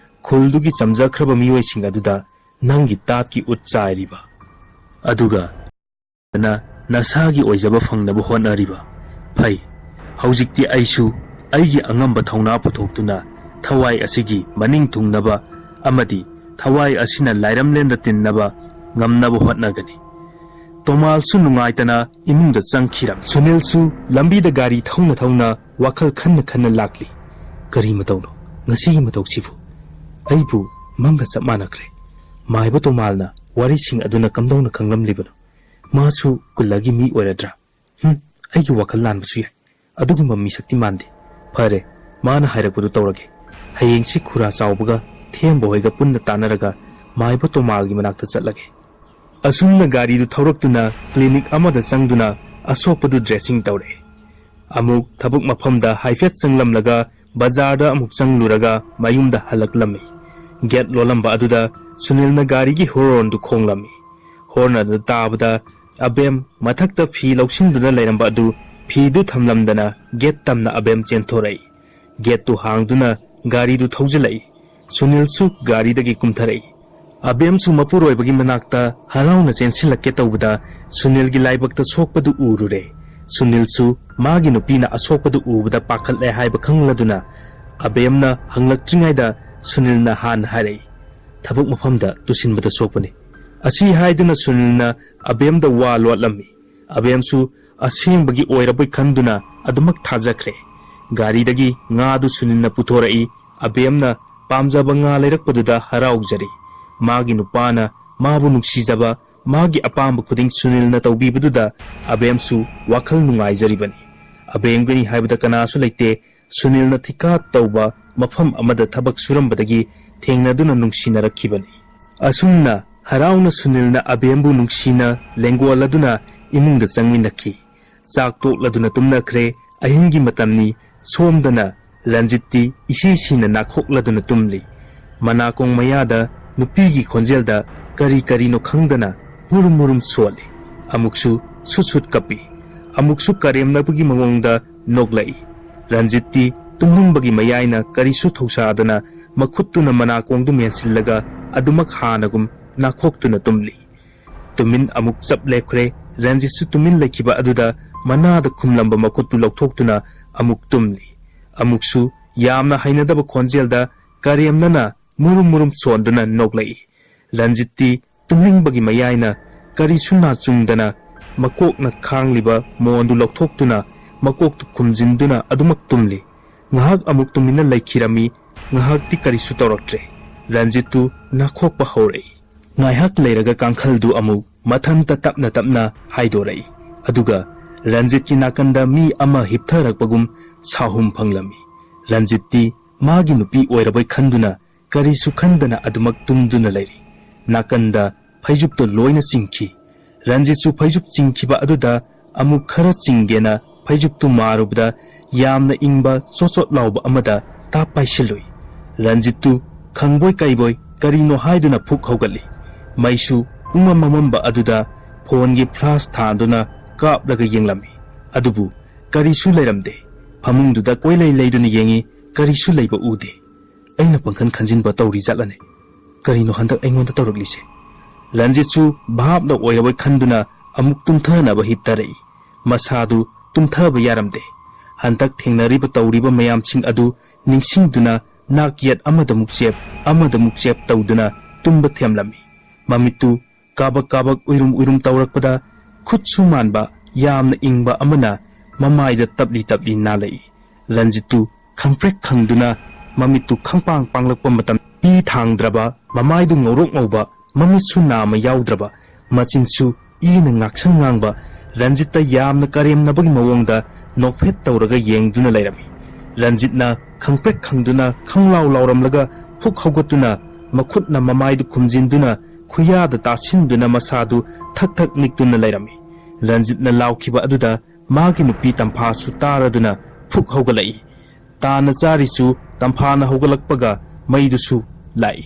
ꯈꯨꯜꯗꯨꯒꯤ ꯆꯝꯖꯈ꯭ꯔꯕ ꯃꯤꯑꯣꯏꯁꯤꯡ ꯑꯗꯨꯗ ꯅꯪꯒꯤ ꯇꯥꯠꯀꯤ ꯎꯠ ꯆꯥꯏꯔꯤꯕ꯫ ꯑꯗꯨꯒ ꯅ ꯅꯁꯥꯒꯤ ꯑꯣꯏꯖꯕ ꯐꯪꯅꯕ ꯍꯣꯠꯅꯔꯤꯕ꯫ ꯐꯩ, ꯍꯧꯖꯤꯛꯇꯤ ꯑꯩꯁꯨ ꯑꯩꯒꯤ ꯑꯉꯝꯕ ꯊꯧꯅꯥ ꯄꯨꯊꯣꯛꯇꯨꯅ ꯊꯋꯥꯏ ꯑꯁꯤꯒꯤ ꯃꯅꯤꯡ ꯊꯨꯡꯅꯕ ꯑꯃꯗꯤ ꯊꯋꯥꯏ ꯑꯁꯤꯅ ꯂꯥꯏꯔꯝꯂꯦꯟꯗ ꯇꯤꯟꯅꯕ ꯉꯝꯅꯕ ꯍꯣꯠꯅꯒꯅꯤ꯫" ꯇꯣꯃꯥꯜꯁꯨ ꯅꯨꯡꯉꯥꯏꯇꯅ ꯏꯃꯨꯡꯗ ꯆꯪꯈꯤꯔꯝ꯫ ꯁꯨꯅꯤꯜꯁꯨ ꯂꯝꯕꯤꯗ ꯒꯥꯔꯤ ꯊꯧꯅ ꯊꯧꯅ ꯋꯥꯈꯜ ꯈꯟꯅ ꯈꯟꯅ ꯂꯥꯛꯂꯤ꯫ "ꯀꯔꯤ ꯃꯇꯧꯅꯣ ꯉꯁꯤꯒꯤ ꯃꯇꯧꯁꯤꯕꯨ? ꯑꯩꯕꯨ ꯃꯪꯒ ꯆꯞ ꯃꯥꯟꯅꯈ꯭ꯔꯦ꯫ ꯃꯥꯏꯕ ꯇꯣꯃꯥꯜꯅ ꯋꯥꯔꯤꯁꯤꯡ ꯑꯗꯨꯅ ꯀꯝꯗꯧꯅ ꯈꯪꯂꯝꯂꯤꯕꯅꯣ? ꯃꯥꯁꯨ ꯀꯨꯜꯂꯒꯤ ꯃꯤ ꯑꯣꯏꯔꯗ꯭ꯔꯥ? ꯍꯨꯝ, ꯑꯩꯒꯤ ꯋꯥꯈꯜ ꯂꯥꯟꯕꯁꯨ ꯌꯥꯏ꯫ ꯑꯗꯨꯒꯨꯝꯕ ꯃꯤꯁꯛꯇꯤ ꯃꯥꯟꯗꯦ꯫ ꯐꯔꯦ, ꯃꯥꯅ ꯍꯥꯏꯔꯛꯄꯗꯨ ꯇꯧꯔꯒꯦ꯫ ꯍꯌꯦꯡꯁꯤ ꯈꯨꯔꯥ ꯆꯥꯎꯕꯒ ꯊꯦꯝꯕ ꯍꯣꯏꯒ ꯄꯨꯟꯅ ꯇꯥꯟꯅꯔꯒ ꯃꯥꯏꯕ ꯇꯣꯃꯥꯜꯒꯤ ꯃꯅꯥꯛꯇ ꯆꯠꯂꯒꯦ꯫ ꯑꯁꯨꯝꯅ ꯒꯥꯔꯤꯗꯨ ꯊꯧꯔꯛꯇꯨꯅ ꯀ꯭ꯂꯤꯅꯤꯛ ꯑꯃꯗ ꯆꯪꯗꯨꯅ ꯑꯁꯣꯛꯄꯗꯨ ꯗ꯭ꯔꯦꯁꯤꯡ ꯇꯧꯔꯦ꯫ ꯑꯃꯨꯛ ꯊꯕꯛ ꯃꯐꯝꯗ ꯍꯥꯏꯐꯦꯠ ꯆꯪꯂꯝꯂꯒ ꯕꯖꯥꯔꯗ ꯑꯃꯨꯛ ꯆꯪꯂꯨꯔꯒ ꯃꯌꯨꯝꯗ ꯍꯜꯂꯛꯂꯝꯃꯤ꯫ ꯒꯦꯠ ꯂꯣꯜꯂꯝꯕ ꯑꯗꯨꯗ ꯁꯨꯅꯤꯜꯅ ꯒꯥꯔꯤꯒꯤ ꯍꯣꯔꯣꯟꯗꯨ ꯈꯣꯡꯂꯝꯃꯤ꯫ ꯍꯣꯔꯟ ꯑꯗꯨ ꯇꯥꯕꯗ ꯑꯕꯦꯝ ꯃꯊꯛꯇ ꯐꯤ ꯂꯧꯁꯤꯟꯗꯨꯅ ꯂꯩꯔꯝꯕ ꯑꯗꯨ ꯐꯤꯗꯨ ꯊꯝꯂꯝꯗꯅ ꯒꯦꯠ ꯇꯝꯅ ꯑꯕꯦꯝ ꯆꯦꯟꯊꯣꯔꯛꯏ꯫ ꯒꯦꯠꯇꯨ ꯍꯥꯡꯗꯨꯅ ꯒꯥꯔꯤꯗꯨ ꯊꯧꯖꯤꯜꯂꯛꯏ꯫ ꯁꯨꯅꯤꯜꯁꯨ ꯒꯥꯔꯤꯗꯒꯤ ꯀꯨꯝꯊꯔꯛꯏ꯫ ꯑꯕꯦꯝꯁꯨ ꯃꯄꯨꯔꯣꯏꯕꯒꯤ ꯃꯅꯥꯛꯇ ꯍꯔꯥꯎꯅ ꯆꯦꯟꯁꯤꯜꯂꯛꯀꯦ ꯇꯧꯕꯗ ꯁꯨꯅꯤꯜꯒꯤ ꯂꯥꯏꯕꯛꯇ ꯁꯣꯛꯄꯗꯨ ꯎꯔꯨꯔꯦ꯫ ꯁꯨꯅꯤꯜꯁꯨ ꯃꯥꯒꯤ ꯅꯨꯄꯤꯅ ꯑꯁꯣꯛꯄꯗꯨ ꯎꯕꯗ ꯄꯥꯈꯠꯂꯦ ꯍꯥꯏꯕ ꯈꯪꯂꯗꯨꯅ ꯑꯕꯦꯝꯅ ꯍꯪꯂꯛꯇ꯭ꯔꯤꯉꯩꯗ ꯁꯨꯅꯤꯜꯅ ꯍꯥꯟꯅ ꯍꯥꯏꯔꯛꯏ, "ꯊꯕꯛ ꯃꯐꯝꯗ ꯇꯨꯁꯤꯟꯕꯗ ꯁꯣꯛꯄꯅꯤ꯫" ꯑꯁꯤ ꯍꯥꯏꯗꯨꯅ ꯁꯨꯅꯤꯜꯅ ꯑꯕꯦꯝꯗ ꯋꯥ ꯂꯣꯠꯂꯝꯃꯤ꯫ ꯑꯕꯦꯝꯁꯨ ꯑꯁꯦꯡꯕꯒꯤ ꯑꯣꯏꯔꯕꯣꯏ ꯈꯟꯗꯨꯅ ꯑꯗꯨꯃꯛ ꯊꯥꯖꯈ꯭ꯔꯦ꯫ ꯒꯥꯔꯤꯗꯒꯤ ꯉꯥꯗꯨ ꯁꯨꯅꯤꯜꯅ ꯄꯨꯊꯣꯔꯛꯏ꯫ ꯑꯕꯦꯝꯅ ꯄꯥꯝꯖꯕ ꯉꯥ ꯂꯩꯔꯛꯄꯗꯨꯗ ꯍꯔꯥꯎꯖꯔꯤ꯫ ꯃꯥꯒꯤ ꯅꯨꯄꯥꯅ ꯃꯥꯕꯨ ꯅꯨꯡꯁꯤꯖꯕ, ꯃꯥꯒꯤ ꯑꯄꯥꯝꯕ ꯈꯨꯗꯤꯡ ꯁꯨꯅꯤꯜꯅ ꯇꯧꯕꯤꯕꯗꯨꯗ ꯑꯕꯦꯝꯁꯨ ꯋꯥꯈꯜ ꯅꯨꯡꯉꯥꯏꯖꯔꯤꯕꯅꯤ꯫ ꯑꯕꯦꯝꯒꯅꯤ ꯍꯥꯏꯕꯗ ꯀꯅꯥꯁꯨ ꯂꯩꯇꯦ꯫ ꯁꯨꯅꯤꯜꯅ ꯊꯤꯀꯥ ꯇꯧꯕ ꯃꯐꯝ ꯑꯃꯗ ꯊꯕꯛ ꯁꯨꯔꯝꯕꯗꯒꯤ ꯊꯦꯡꯅꯗꯨꯅ ꯅꯨꯡꯁꯤꯅꯔꯛꯈꯤꯕꯅꯤ꯫ ꯑꯁꯨꯝꯅ ꯍꯔꯥꯎꯅ ꯁꯨꯅꯤꯜꯅ ꯑꯕꯦꯝꯕꯨ ꯅꯨꯡꯁꯤꯅ ꯂꯦꯡꯒꯣꯜꯂꯗꯨꯅ ꯏꯃꯨꯡꯗ ꯆꯪꯃꯤꯟꯅꯈꯤ꯫ ꯆꯥꯛ ꯇꯣꯛꯂꯗꯨꯅ ꯇꯨꯝꯅꯈ꯭ꯔꯦ꯫ ꯑꯍꯤꯡꯒꯤ ꯃꯇꯝꯅꯤ꯫ ꯁꯣꯝꯗꯅ ꯔꯟꯖꯤꯠꯇꯤ ꯏꯁꯤ ꯁꯤꯅ ꯅꯥꯈꯣꯛꯂꯗꯨꯅ ꯇꯨꯝꯂꯤ꯫ ꯃꯅꯥꯀꯣꯡ ꯃꯌꯥꯗ ꯅꯨꯄꯤꯒꯤ ꯈꯣꯟꯖꯦꯜꯗ ꯀꯔꯤ ꯀꯔꯤꯅꯣ ꯈꯪꯗꯅ ꯃꯨꯔꯨꯝ ꯃꯨꯔꯨꯝ ꯁꯣꯜꯂꯤ꯫ ꯑꯃꯨꯛꯁꯨ ꯁꯨꯠ ꯁꯨꯠ ꯀꯞꯄꯤ꯫ ꯑꯃꯨꯛꯁꯨ ꯀꯔꯦꯝꯅꯕꯒꯤ ꯃꯑꯣꯡꯗ ꯅꯣꯛꯂꯛꯏ꯫ ꯔꯟꯖꯤꯠꯇꯤ ꯇꯨꯝꯅꯤꯡꯕꯒꯤ ꯃꯌꯥꯏꯅ ꯀꯔꯤꯁꯨ ꯊꯧꯁꯥꯗꯅ ꯃꯈꯨꯠꯇꯨꯅ ꯃꯅꯥꯀꯣꯡꯗꯨ ꯃꯦꯟꯁꯤꯜꯂꯒ ꯑꯗꯨꯃꯛ ꯍꯥꯟꯅꯒꯨꯝ ꯅꯥꯈꯣꯛꯇꯨꯅ ꯇꯨꯝꯂꯤ꯫ ꯇꯨꯃꯤꯟ ꯑꯃꯨꯛ ꯆꯞ ꯂꯦꯞꯈ꯭ꯔꯦ꯫ ꯔꯟꯖꯤꯠꯁꯨ ꯇꯨꯃꯤꯟ ꯂꯩꯈꯤꯕ ꯑꯗꯨꯗ ꯃꯅꯥꯗ ꯈꯨꯝꯂꯝꯕ ꯃꯈꯨꯠꯇꯨ ꯂꯧꯊꯣꯛꯇꯨꯅ ꯑꯃꯨꯛ ꯇꯨꯝꯂꯤ꯫ ꯑꯃꯨꯛꯁꯨ ꯌꯥꯝꯅ ꯍꯩꯅꯗꯕ ꯈꯣꯟꯖꯦꯜꯗ ꯀꯔꯦꯝꯅꯅ ꯃꯨꯔꯨꯝ ꯃꯨꯔꯨꯝ ꯁꯣꯟꯗꯨꯅ ꯅꯣꯛꯂꯛꯏ꯫ ꯔꯟꯖꯤꯠꯇꯤ ꯇꯨꯝꯅꯤꯡꯕꯒꯤ ꯃꯌꯥꯏꯅ ꯀꯔꯤꯁꯨ ꯅꯥꯆꯨꯡꯗꯅ ꯃꯀꯣꯛꯅ ꯈꯥꯡꯂꯤꯕ ꯃꯣꯟꯗꯨ ꯂꯧꯊꯣꯛꯇꯨꯅ ꯃꯀꯣꯛꯇꯨ ꯈꯨꯝꯖꯤꯟꯗꯨꯅ ꯑꯗꯨꯃꯛ ꯇꯨꯝꯂꯤ꯫ ꯉꯥꯏꯍꯥꯛ ꯑꯃꯨꯛ ꯇꯨꯃꯤꯟꯅ ꯂꯩꯈꯤꯔꯝꯃꯤ꯫ ꯉꯥꯏꯍꯥꯛꯇꯤ ꯀꯔꯤꯁꯨ ꯇꯧꯔꯛꯇ꯭ꯔꯦ꯫ ꯔꯟꯖꯤꯠꯇꯨ ꯅꯥꯈꯣꯛꯄ ꯍꯧꯔꯛꯏ꯫ ꯉꯥꯏꯍꯥꯛ ꯂꯩꯔꯒ ꯀꯥꯡꯈꯜꯗꯨ ꯑꯃꯨꯛ ꯃꯊꯟꯇ ꯇꯞꯅ ꯇꯞꯅ ꯍꯥꯏꯗꯣꯔꯛꯏ꯫ ꯑꯗꯨꯒ ꯔꯟꯖꯤꯠꯀꯤ ꯅꯥꯀꯟꯗ ꯃꯤ ꯑꯃ ꯍꯤꯞꯊꯔꯛꯄꯒꯨꯝ ꯁꯥꯍꯨꯝ ꯐꯪꯂꯝꯃꯤ꯫ ꯔꯟꯖꯤꯠꯇꯤ ꯃꯥꯒꯤ ꯅꯨꯄꯤ ꯑꯣꯏꯔꯕꯣꯏ ꯈꯟꯗꯨꯅ ꯀꯔꯤꯁꯨ ꯈꯟꯗꯅ ꯑꯗꯨꯃꯛ ꯇꯨꯝꯗꯨꯅ ꯂꯩꯔꯤ꯫ ꯅꯥꯀꯟꯗ ꯐꯩꯖꯨꯞꯇꯣ ꯂꯣꯏꯅ ꯆꯤꯡꯈꯤ꯫ ꯔꯟꯖꯤꯠꯁꯨ ꯐꯩꯖꯨꯞ ꯆꯤꯡꯈꯤꯕ ꯑꯗꯨꯗ ꯑꯃꯨꯛ ꯈꯔ ꯆꯤꯡꯒꯦꯅ ꯐꯩꯖꯨꯞꯇꯨ ꯃꯥꯔꯨꯕꯗ ꯌꯥꯝꯅ ꯏꯪꯕ ꯆꯣꯠ ꯆꯣꯠ ꯂꯥꯎꯕ ꯑꯃꯗ ꯇꯥꯞ ꯄꯥꯏꯁꯤꯜꯂꯨꯏ꯫ ꯔꯟꯖꯤꯠꯇꯨ ꯈꯪꯕꯣꯏ ꯀꯩꯕꯣꯏ ꯀꯔꯤꯅꯣ ꯍꯥꯏꯗꯨꯅ ꯐꯨꯛ ꯍꯧꯒꯠꯂꯤ꯫ ꯃꯩꯁꯨ ꯄꯨꯡꯃꯝ ꯃꯝꯃꯝꯕ ꯑꯗꯨꯗ ꯐꯣꯟꯒꯤ ꯐ꯭ꯂꯥꯁ ꯊꯥꯟꯗꯨꯅ ꯀꯥꯞꯂꯒ ꯌꯦꯡꯂꯝꯃꯤ꯫ ꯑꯗꯨꯕꯨ ꯀꯔꯤꯁꯨ ꯂꯩꯔꯝꯗꯦ꯫ ꯐꯃꯨꯡꯗꯨꯗ ꯀꯣꯏꯂꯩ ꯂꯩꯗꯨꯅ ꯌꯦꯡꯉꯤ, ꯀꯔꯤꯁꯨ ꯂꯩꯕ ꯎꯗꯦ꯫ ꯑꯩꯅ ꯄꯪꯈꯟ ꯈꯟꯖꯤꯟꯕ ꯇꯧꯔꯤ ꯖꯥꯠꯂꯅꯦ? ꯀꯔꯤꯅꯣ ꯍꯟꯗꯛ ꯑꯩꯉꯣꯟꯗ ꯇꯧꯔꯛꯂꯤꯁꯦ? ꯔꯟꯖꯤꯠꯁꯨ ꯚꯥꯞꯅ ꯑꯣꯏꯔꯕꯣꯏ ꯈꯟꯗꯨꯅ ꯑꯃꯨꯛ ꯇꯨꯝꯊꯅꯕ ꯍꯤꯞꯇꯔꯛꯏ꯫ ꯃꯁꯥꯗꯨ ꯇꯨꯝꯊꯕ ꯌꯥꯔꯝꯗꯦ꯫ ꯍꯟꯗꯛ ꯊꯦꯡꯅꯔꯤꯕ ꯇꯧꯔꯤꯕ ꯃꯌꯥꯝꯁꯤꯡ ꯑꯗꯨ ꯅꯤꯡꯁꯤꯡꯗꯨꯅ ꯅꯥꯛ ꯌꯦꯠ ꯑꯃꯗꯃꯨꯛ ꯆꯦꯞ, ꯑꯃꯗꯃꯨꯛ ꯆꯦꯞ ꯇꯧꯗꯨꯅ ꯇꯨꯝꯕ ꯊꯦꯝꯂꯝꯃꯤ꯫ ꯃꯃꯤꯠꯇꯨ ꯀꯥꯕꯛ ꯀꯥꯕꯛ ꯎꯏꯔꯨꯝ ꯎꯏꯔꯨꯝ ꯇꯧꯔꯛꯄꯗ ꯈꯨꯠꯁꯨ ꯃꯥꯟꯕ ꯌꯥꯝꯅ ꯏꯪꯕ ꯑꯃꯅ ꯃꯃꯥꯏꯗ ꯇꯞꯂꯤ ꯇꯞꯂꯤ ꯅꯥꯜꯂꯛꯏ꯫ ꯔꯟꯖꯤꯠꯇꯨ ꯈꯪꯄ꯭ꯔꯦꯛ ꯈꯪꯗꯨꯅ ꯃꯃꯤꯠꯇꯨ ꯈꯪꯄꯥꯡ ꯄꯥꯡꯂꯛꯄ ꯃꯇꯝ, ꯏ ꯊꯥꯡꯗ꯭ꯔꯕ, ꯃꯃꯥꯏꯗꯨ ꯉꯧꯔꯣꯛ ꯉꯧꯕ, ꯃꯃꯤꯠꯁꯨ ꯅꯥꯃ ꯌꯥꯎꯗ꯭ꯔꯕ, ꯃꯆꯤꯟꯁꯨ ꯏꯅ ꯉꯥꯛꯁꯪ ꯉꯥꯡꯕ, ꯔꯟꯖꯤꯠꯇ ꯌꯥꯝꯅ ꯀꯔꯦꯝꯅꯕꯒꯤ ꯃꯑꯣꯡꯗ ꯅꯣꯛꯐꯦꯠ ꯇꯧꯔꯒ ꯌꯦꯡꯗꯨꯅ ꯂꯩꯔꯝꯃꯤ꯫ ꯔꯟꯖꯤꯠꯅ ꯈꯪꯄ꯭ꯔꯦꯛ ꯈꯪꯗꯨꯅ ꯈꯪꯂꯥꯎ ꯂꯥꯎꯔꯝꯂꯒ ꯐꯨꯛ ꯍꯧꯒꯠꯇꯨꯅ ꯃꯈꯨꯠꯅ ꯃꯃꯥꯏꯗꯨ ꯈꯨꯝꯖꯤꯟꯗꯨꯅ ꯈꯨꯌꯥꯗ ꯇꯥꯁꯤꯟꯗꯨꯅ ꯃꯁꯥꯗꯨ ꯊꯛ ꯊꯛ ꯅꯤꯛꯇꯨꯅ ꯂꯩꯔꯝꯃꯤ꯫ ꯔꯟꯖꯤꯠꯅ ꯂꯥꯎꯈꯤꯕ ꯑꯗꯨꯗ ꯃꯥꯒꯤ ꯅꯨꯄꯤ ꯇꯝꯐꯥꯁꯨ ꯇꯥꯔꯗꯨꯅ ꯐꯨꯛ ꯍꯧꯒꯠꯂꯛꯏ꯫ ꯇꯥꯟꯅ ꯆꯥꯔꯤꯁꯨ ꯇꯝꯐꯥꯅ ꯍꯧꯒꯠꯂꯛꯄꯒ ꯃꯩꯗꯨꯁꯨ ꯂꯥꯛꯏ꯫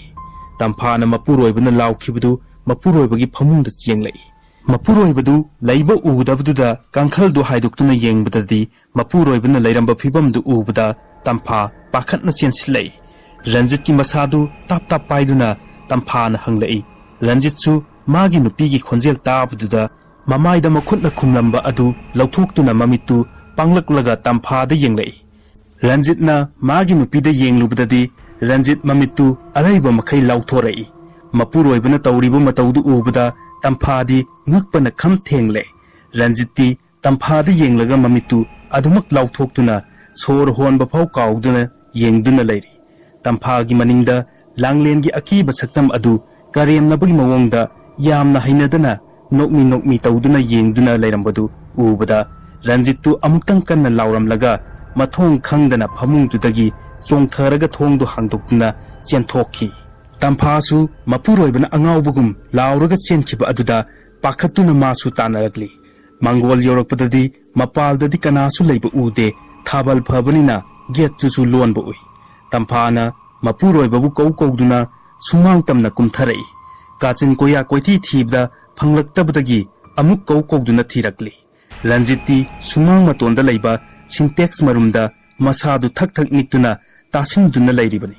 ꯇꯝꯐꯥꯅ ꯃꯄꯨꯔꯣꯏꯕꯅ ꯂꯥꯎꯈꯤꯕꯗꯨ ꯃꯄꯨꯔꯣꯏꯕꯒꯤ ꯐꯃꯨꯡꯗ ꯆꯦꯡꯂꯛꯏ꯫ ꯃꯄꯨꯔꯣꯏꯕꯗꯨ ꯂꯩꯕ ꯎꯗꯕꯗꯨꯗ ꯀꯥꯡꯈꯜꯗꯨ ꯍꯥꯏꯗꯣꯛꯇꯨꯅ ꯌꯦꯡꯕꯗꯗꯤ ꯃꯄꯨꯔꯣꯏꯕꯅ ꯂꯩꯔꯝꯕ ꯐꯤꯕꯝꯗꯨ ꯎꯕꯗ ꯇꯝꯐꯥ ꯄꯥꯈꯠꯅ ꯆꯦꯟꯁꯤꯜꯂꯛꯏ꯫ ꯔꯟꯖꯤꯠꯀꯤ ꯃꯁꯥꯗꯨ ꯇꯥꯞ ꯇꯥꯞ ꯄꯥꯏꯗꯨꯅ ꯇꯝꯐꯥꯅ ꯍꯪꯂꯛꯏ꯫ ꯔꯟꯖꯤꯠꯁꯨ ꯃꯥꯒꯤ ꯅꯨꯄꯤꯒꯤ ꯈꯣꯟꯖꯦꯜ ꯇꯥꯕꯗꯨꯗ ꯃꯃꯥꯏꯗ ꯃꯈꯨꯠꯅ ꯈꯨꯝꯂꯝꯕ ꯑꯗꯨ ꯂꯧꯊꯣꯛꯇꯨꯅ ꯃꯃꯤꯠꯇꯨ ꯄꯥꯡꯂꯛꯂꯒ ꯇꯝꯐꯥꯗ ꯌꯦꯡꯂꯛꯏ꯫ ꯔꯟꯖꯤꯠꯅ ꯃꯥꯒꯤ ꯅꯨꯄꯤꯗ ꯌꯦꯡꯂꯨꯕꯗꯗꯤ ꯔꯟꯖꯤꯠ ꯃꯃꯤꯠꯇꯨ ꯑꯔꯩꯕ ꯃꯈꯩ ꯂꯥꯎꯊꯣꯔꯛꯏ꯫ ꯃꯄꯨꯔꯣꯏꯕꯅ ꯇꯧꯔꯤꯕ ꯃꯇꯧꯗꯨ ꯎꯕꯗ ꯇꯝꯐꯥꯗꯤ ꯉꯛꯄꯅ ꯈꯝ ꯊꯦꯡꯂꯦ꯫ ꯔꯟꯖꯤꯠꯇꯤ ꯇꯝꯐꯥꯗ ꯌꯦꯡꯂꯒ ꯃꯃꯤꯠꯇꯨ ꯑꯗꯨꯃꯛ ꯂꯥꯎꯊꯣꯛꯇꯨꯅ ꯁꯣꯔ ꯍꯣꯟꯕ ꯐꯥꯎ ꯀꯥꯎꯗꯨꯅ ꯌꯦꯡꯗꯨꯅ ꯂꯩꯔꯤ꯫ ꯇꯝꯐꯥꯒꯤ ꯃꯅꯤꯡꯗ ꯂꯥꯡꯂꯦꯟꯒꯤ ꯑꯀꯤꯕ ꯁꯛꯇꯝ ꯑꯗꯨ ꯀꯔꯦꯝꯅꯕꯒꯤ ꯃꯑꯣꯡꯗ ꯌꯥꯝꯅ ꯍꯩꯅꯗꯅ ꯅꯣꯛꯃꯤ ꯅꯣꯛꯃꯤ ꯇꯧꯗꯨꯅ ꯌꯦꯡꯗꯨꯅ ꯂꯩꯔꯝꯕꯗꯨ ꯎꯕꯗ ꯔꯟꯖꯤꯠꯇꯨ ꯑꯃꯨꯛꯇꯪ ꯀꯟꯅ ꯂꯥꯎꯔꯝꯂꯒ ꯃꯊꯣꯡ ꯈꯪꯗꯅ ꯐꯃꯨꯡꯗꯨꯗꯒꯤ ꯆꯣꯡꯊꯔꯒ ꯊꯣꯡꯗꯨ ꯍꯥꯡꯗꯣꯛꯇꯨꯅ ꯆꯦꯟꯊꯣꯛꯈꯤ꯫ ꯇꯝꯐꯥꯁꯨ ꯃꯄꯨꯔꯣꯏꯕꯅ ꯑꯉꯥꯎꯕꯒꯨꯝ ꯂꯥꯎꯔꯒ ꯆꯦꯟꯈꯤꯕ ꯑꯗꯨꯗ ꯄꯥꯈꯠꯇꯨꯅ ꯃꯥꯁꯨ ꯇꯥꯟꯅꯔꯛꯂꯤ꯫ ꯃꯥꯡꯒꯣꯜ ꯌꯧꯔꯛꯄꯗꯗꯤ ꯃꯄꯥꯜꯗꯗꯤ ꯀꯅꯥꯁꯨ ꯂꯩꯕ ꯎꯗꯦ꯫ ꯊꯥꯕꯜ ꯐꯕꯅꯤꯅ ꯒꯦꯠꯇꯨꯁꯨ ꯂꯣꯟꯕ ꯎꯏ꯫ ꯇꯝꯐꯥꯅ ꯃꯄꯨꯔꯣꯏꯕꯕꯨ ꯀꯧ ꯀꯧꯗꯨꯅ ꯁꯨꯃꯥꯡ ꯇꯝꯅ ꯀꯨꯝꯊꯔꯛꯏ꯫ ꯀꯥꯆꯤꯟ ꯀꯣꯌꯥ ꯀꯣꯏꯊꯤ ꯊꯤꯕꯗ ꯐꯪꯂꯛꯇꯕꯗꯒꯤ ꯑꯃꯨꯛ ꯀꯧ ꯀꯧꯗꯨꯅ ꯊꯤꯔꯛꯂꯤ꯫ ꯔꯟꯖꯤꯠꯇꯤ ꯁꯨꯃꯥꯡ ꯃꯇꯣꯟꯗ ꯂꯩꯕ ꯁꯤꯟꯇꯦꯛꯁ ꯃꯔꯨꯝꯗ ꯃꯁꯥꯗꯨ ꯊꯛ ꯊꯛ ꯅꯤꯛꯇꯨꯅ ꯇꯥꯁꯤꯟꯗꯨꯅ ꯂꯩꯔꯤꯕꯅꯤ꯫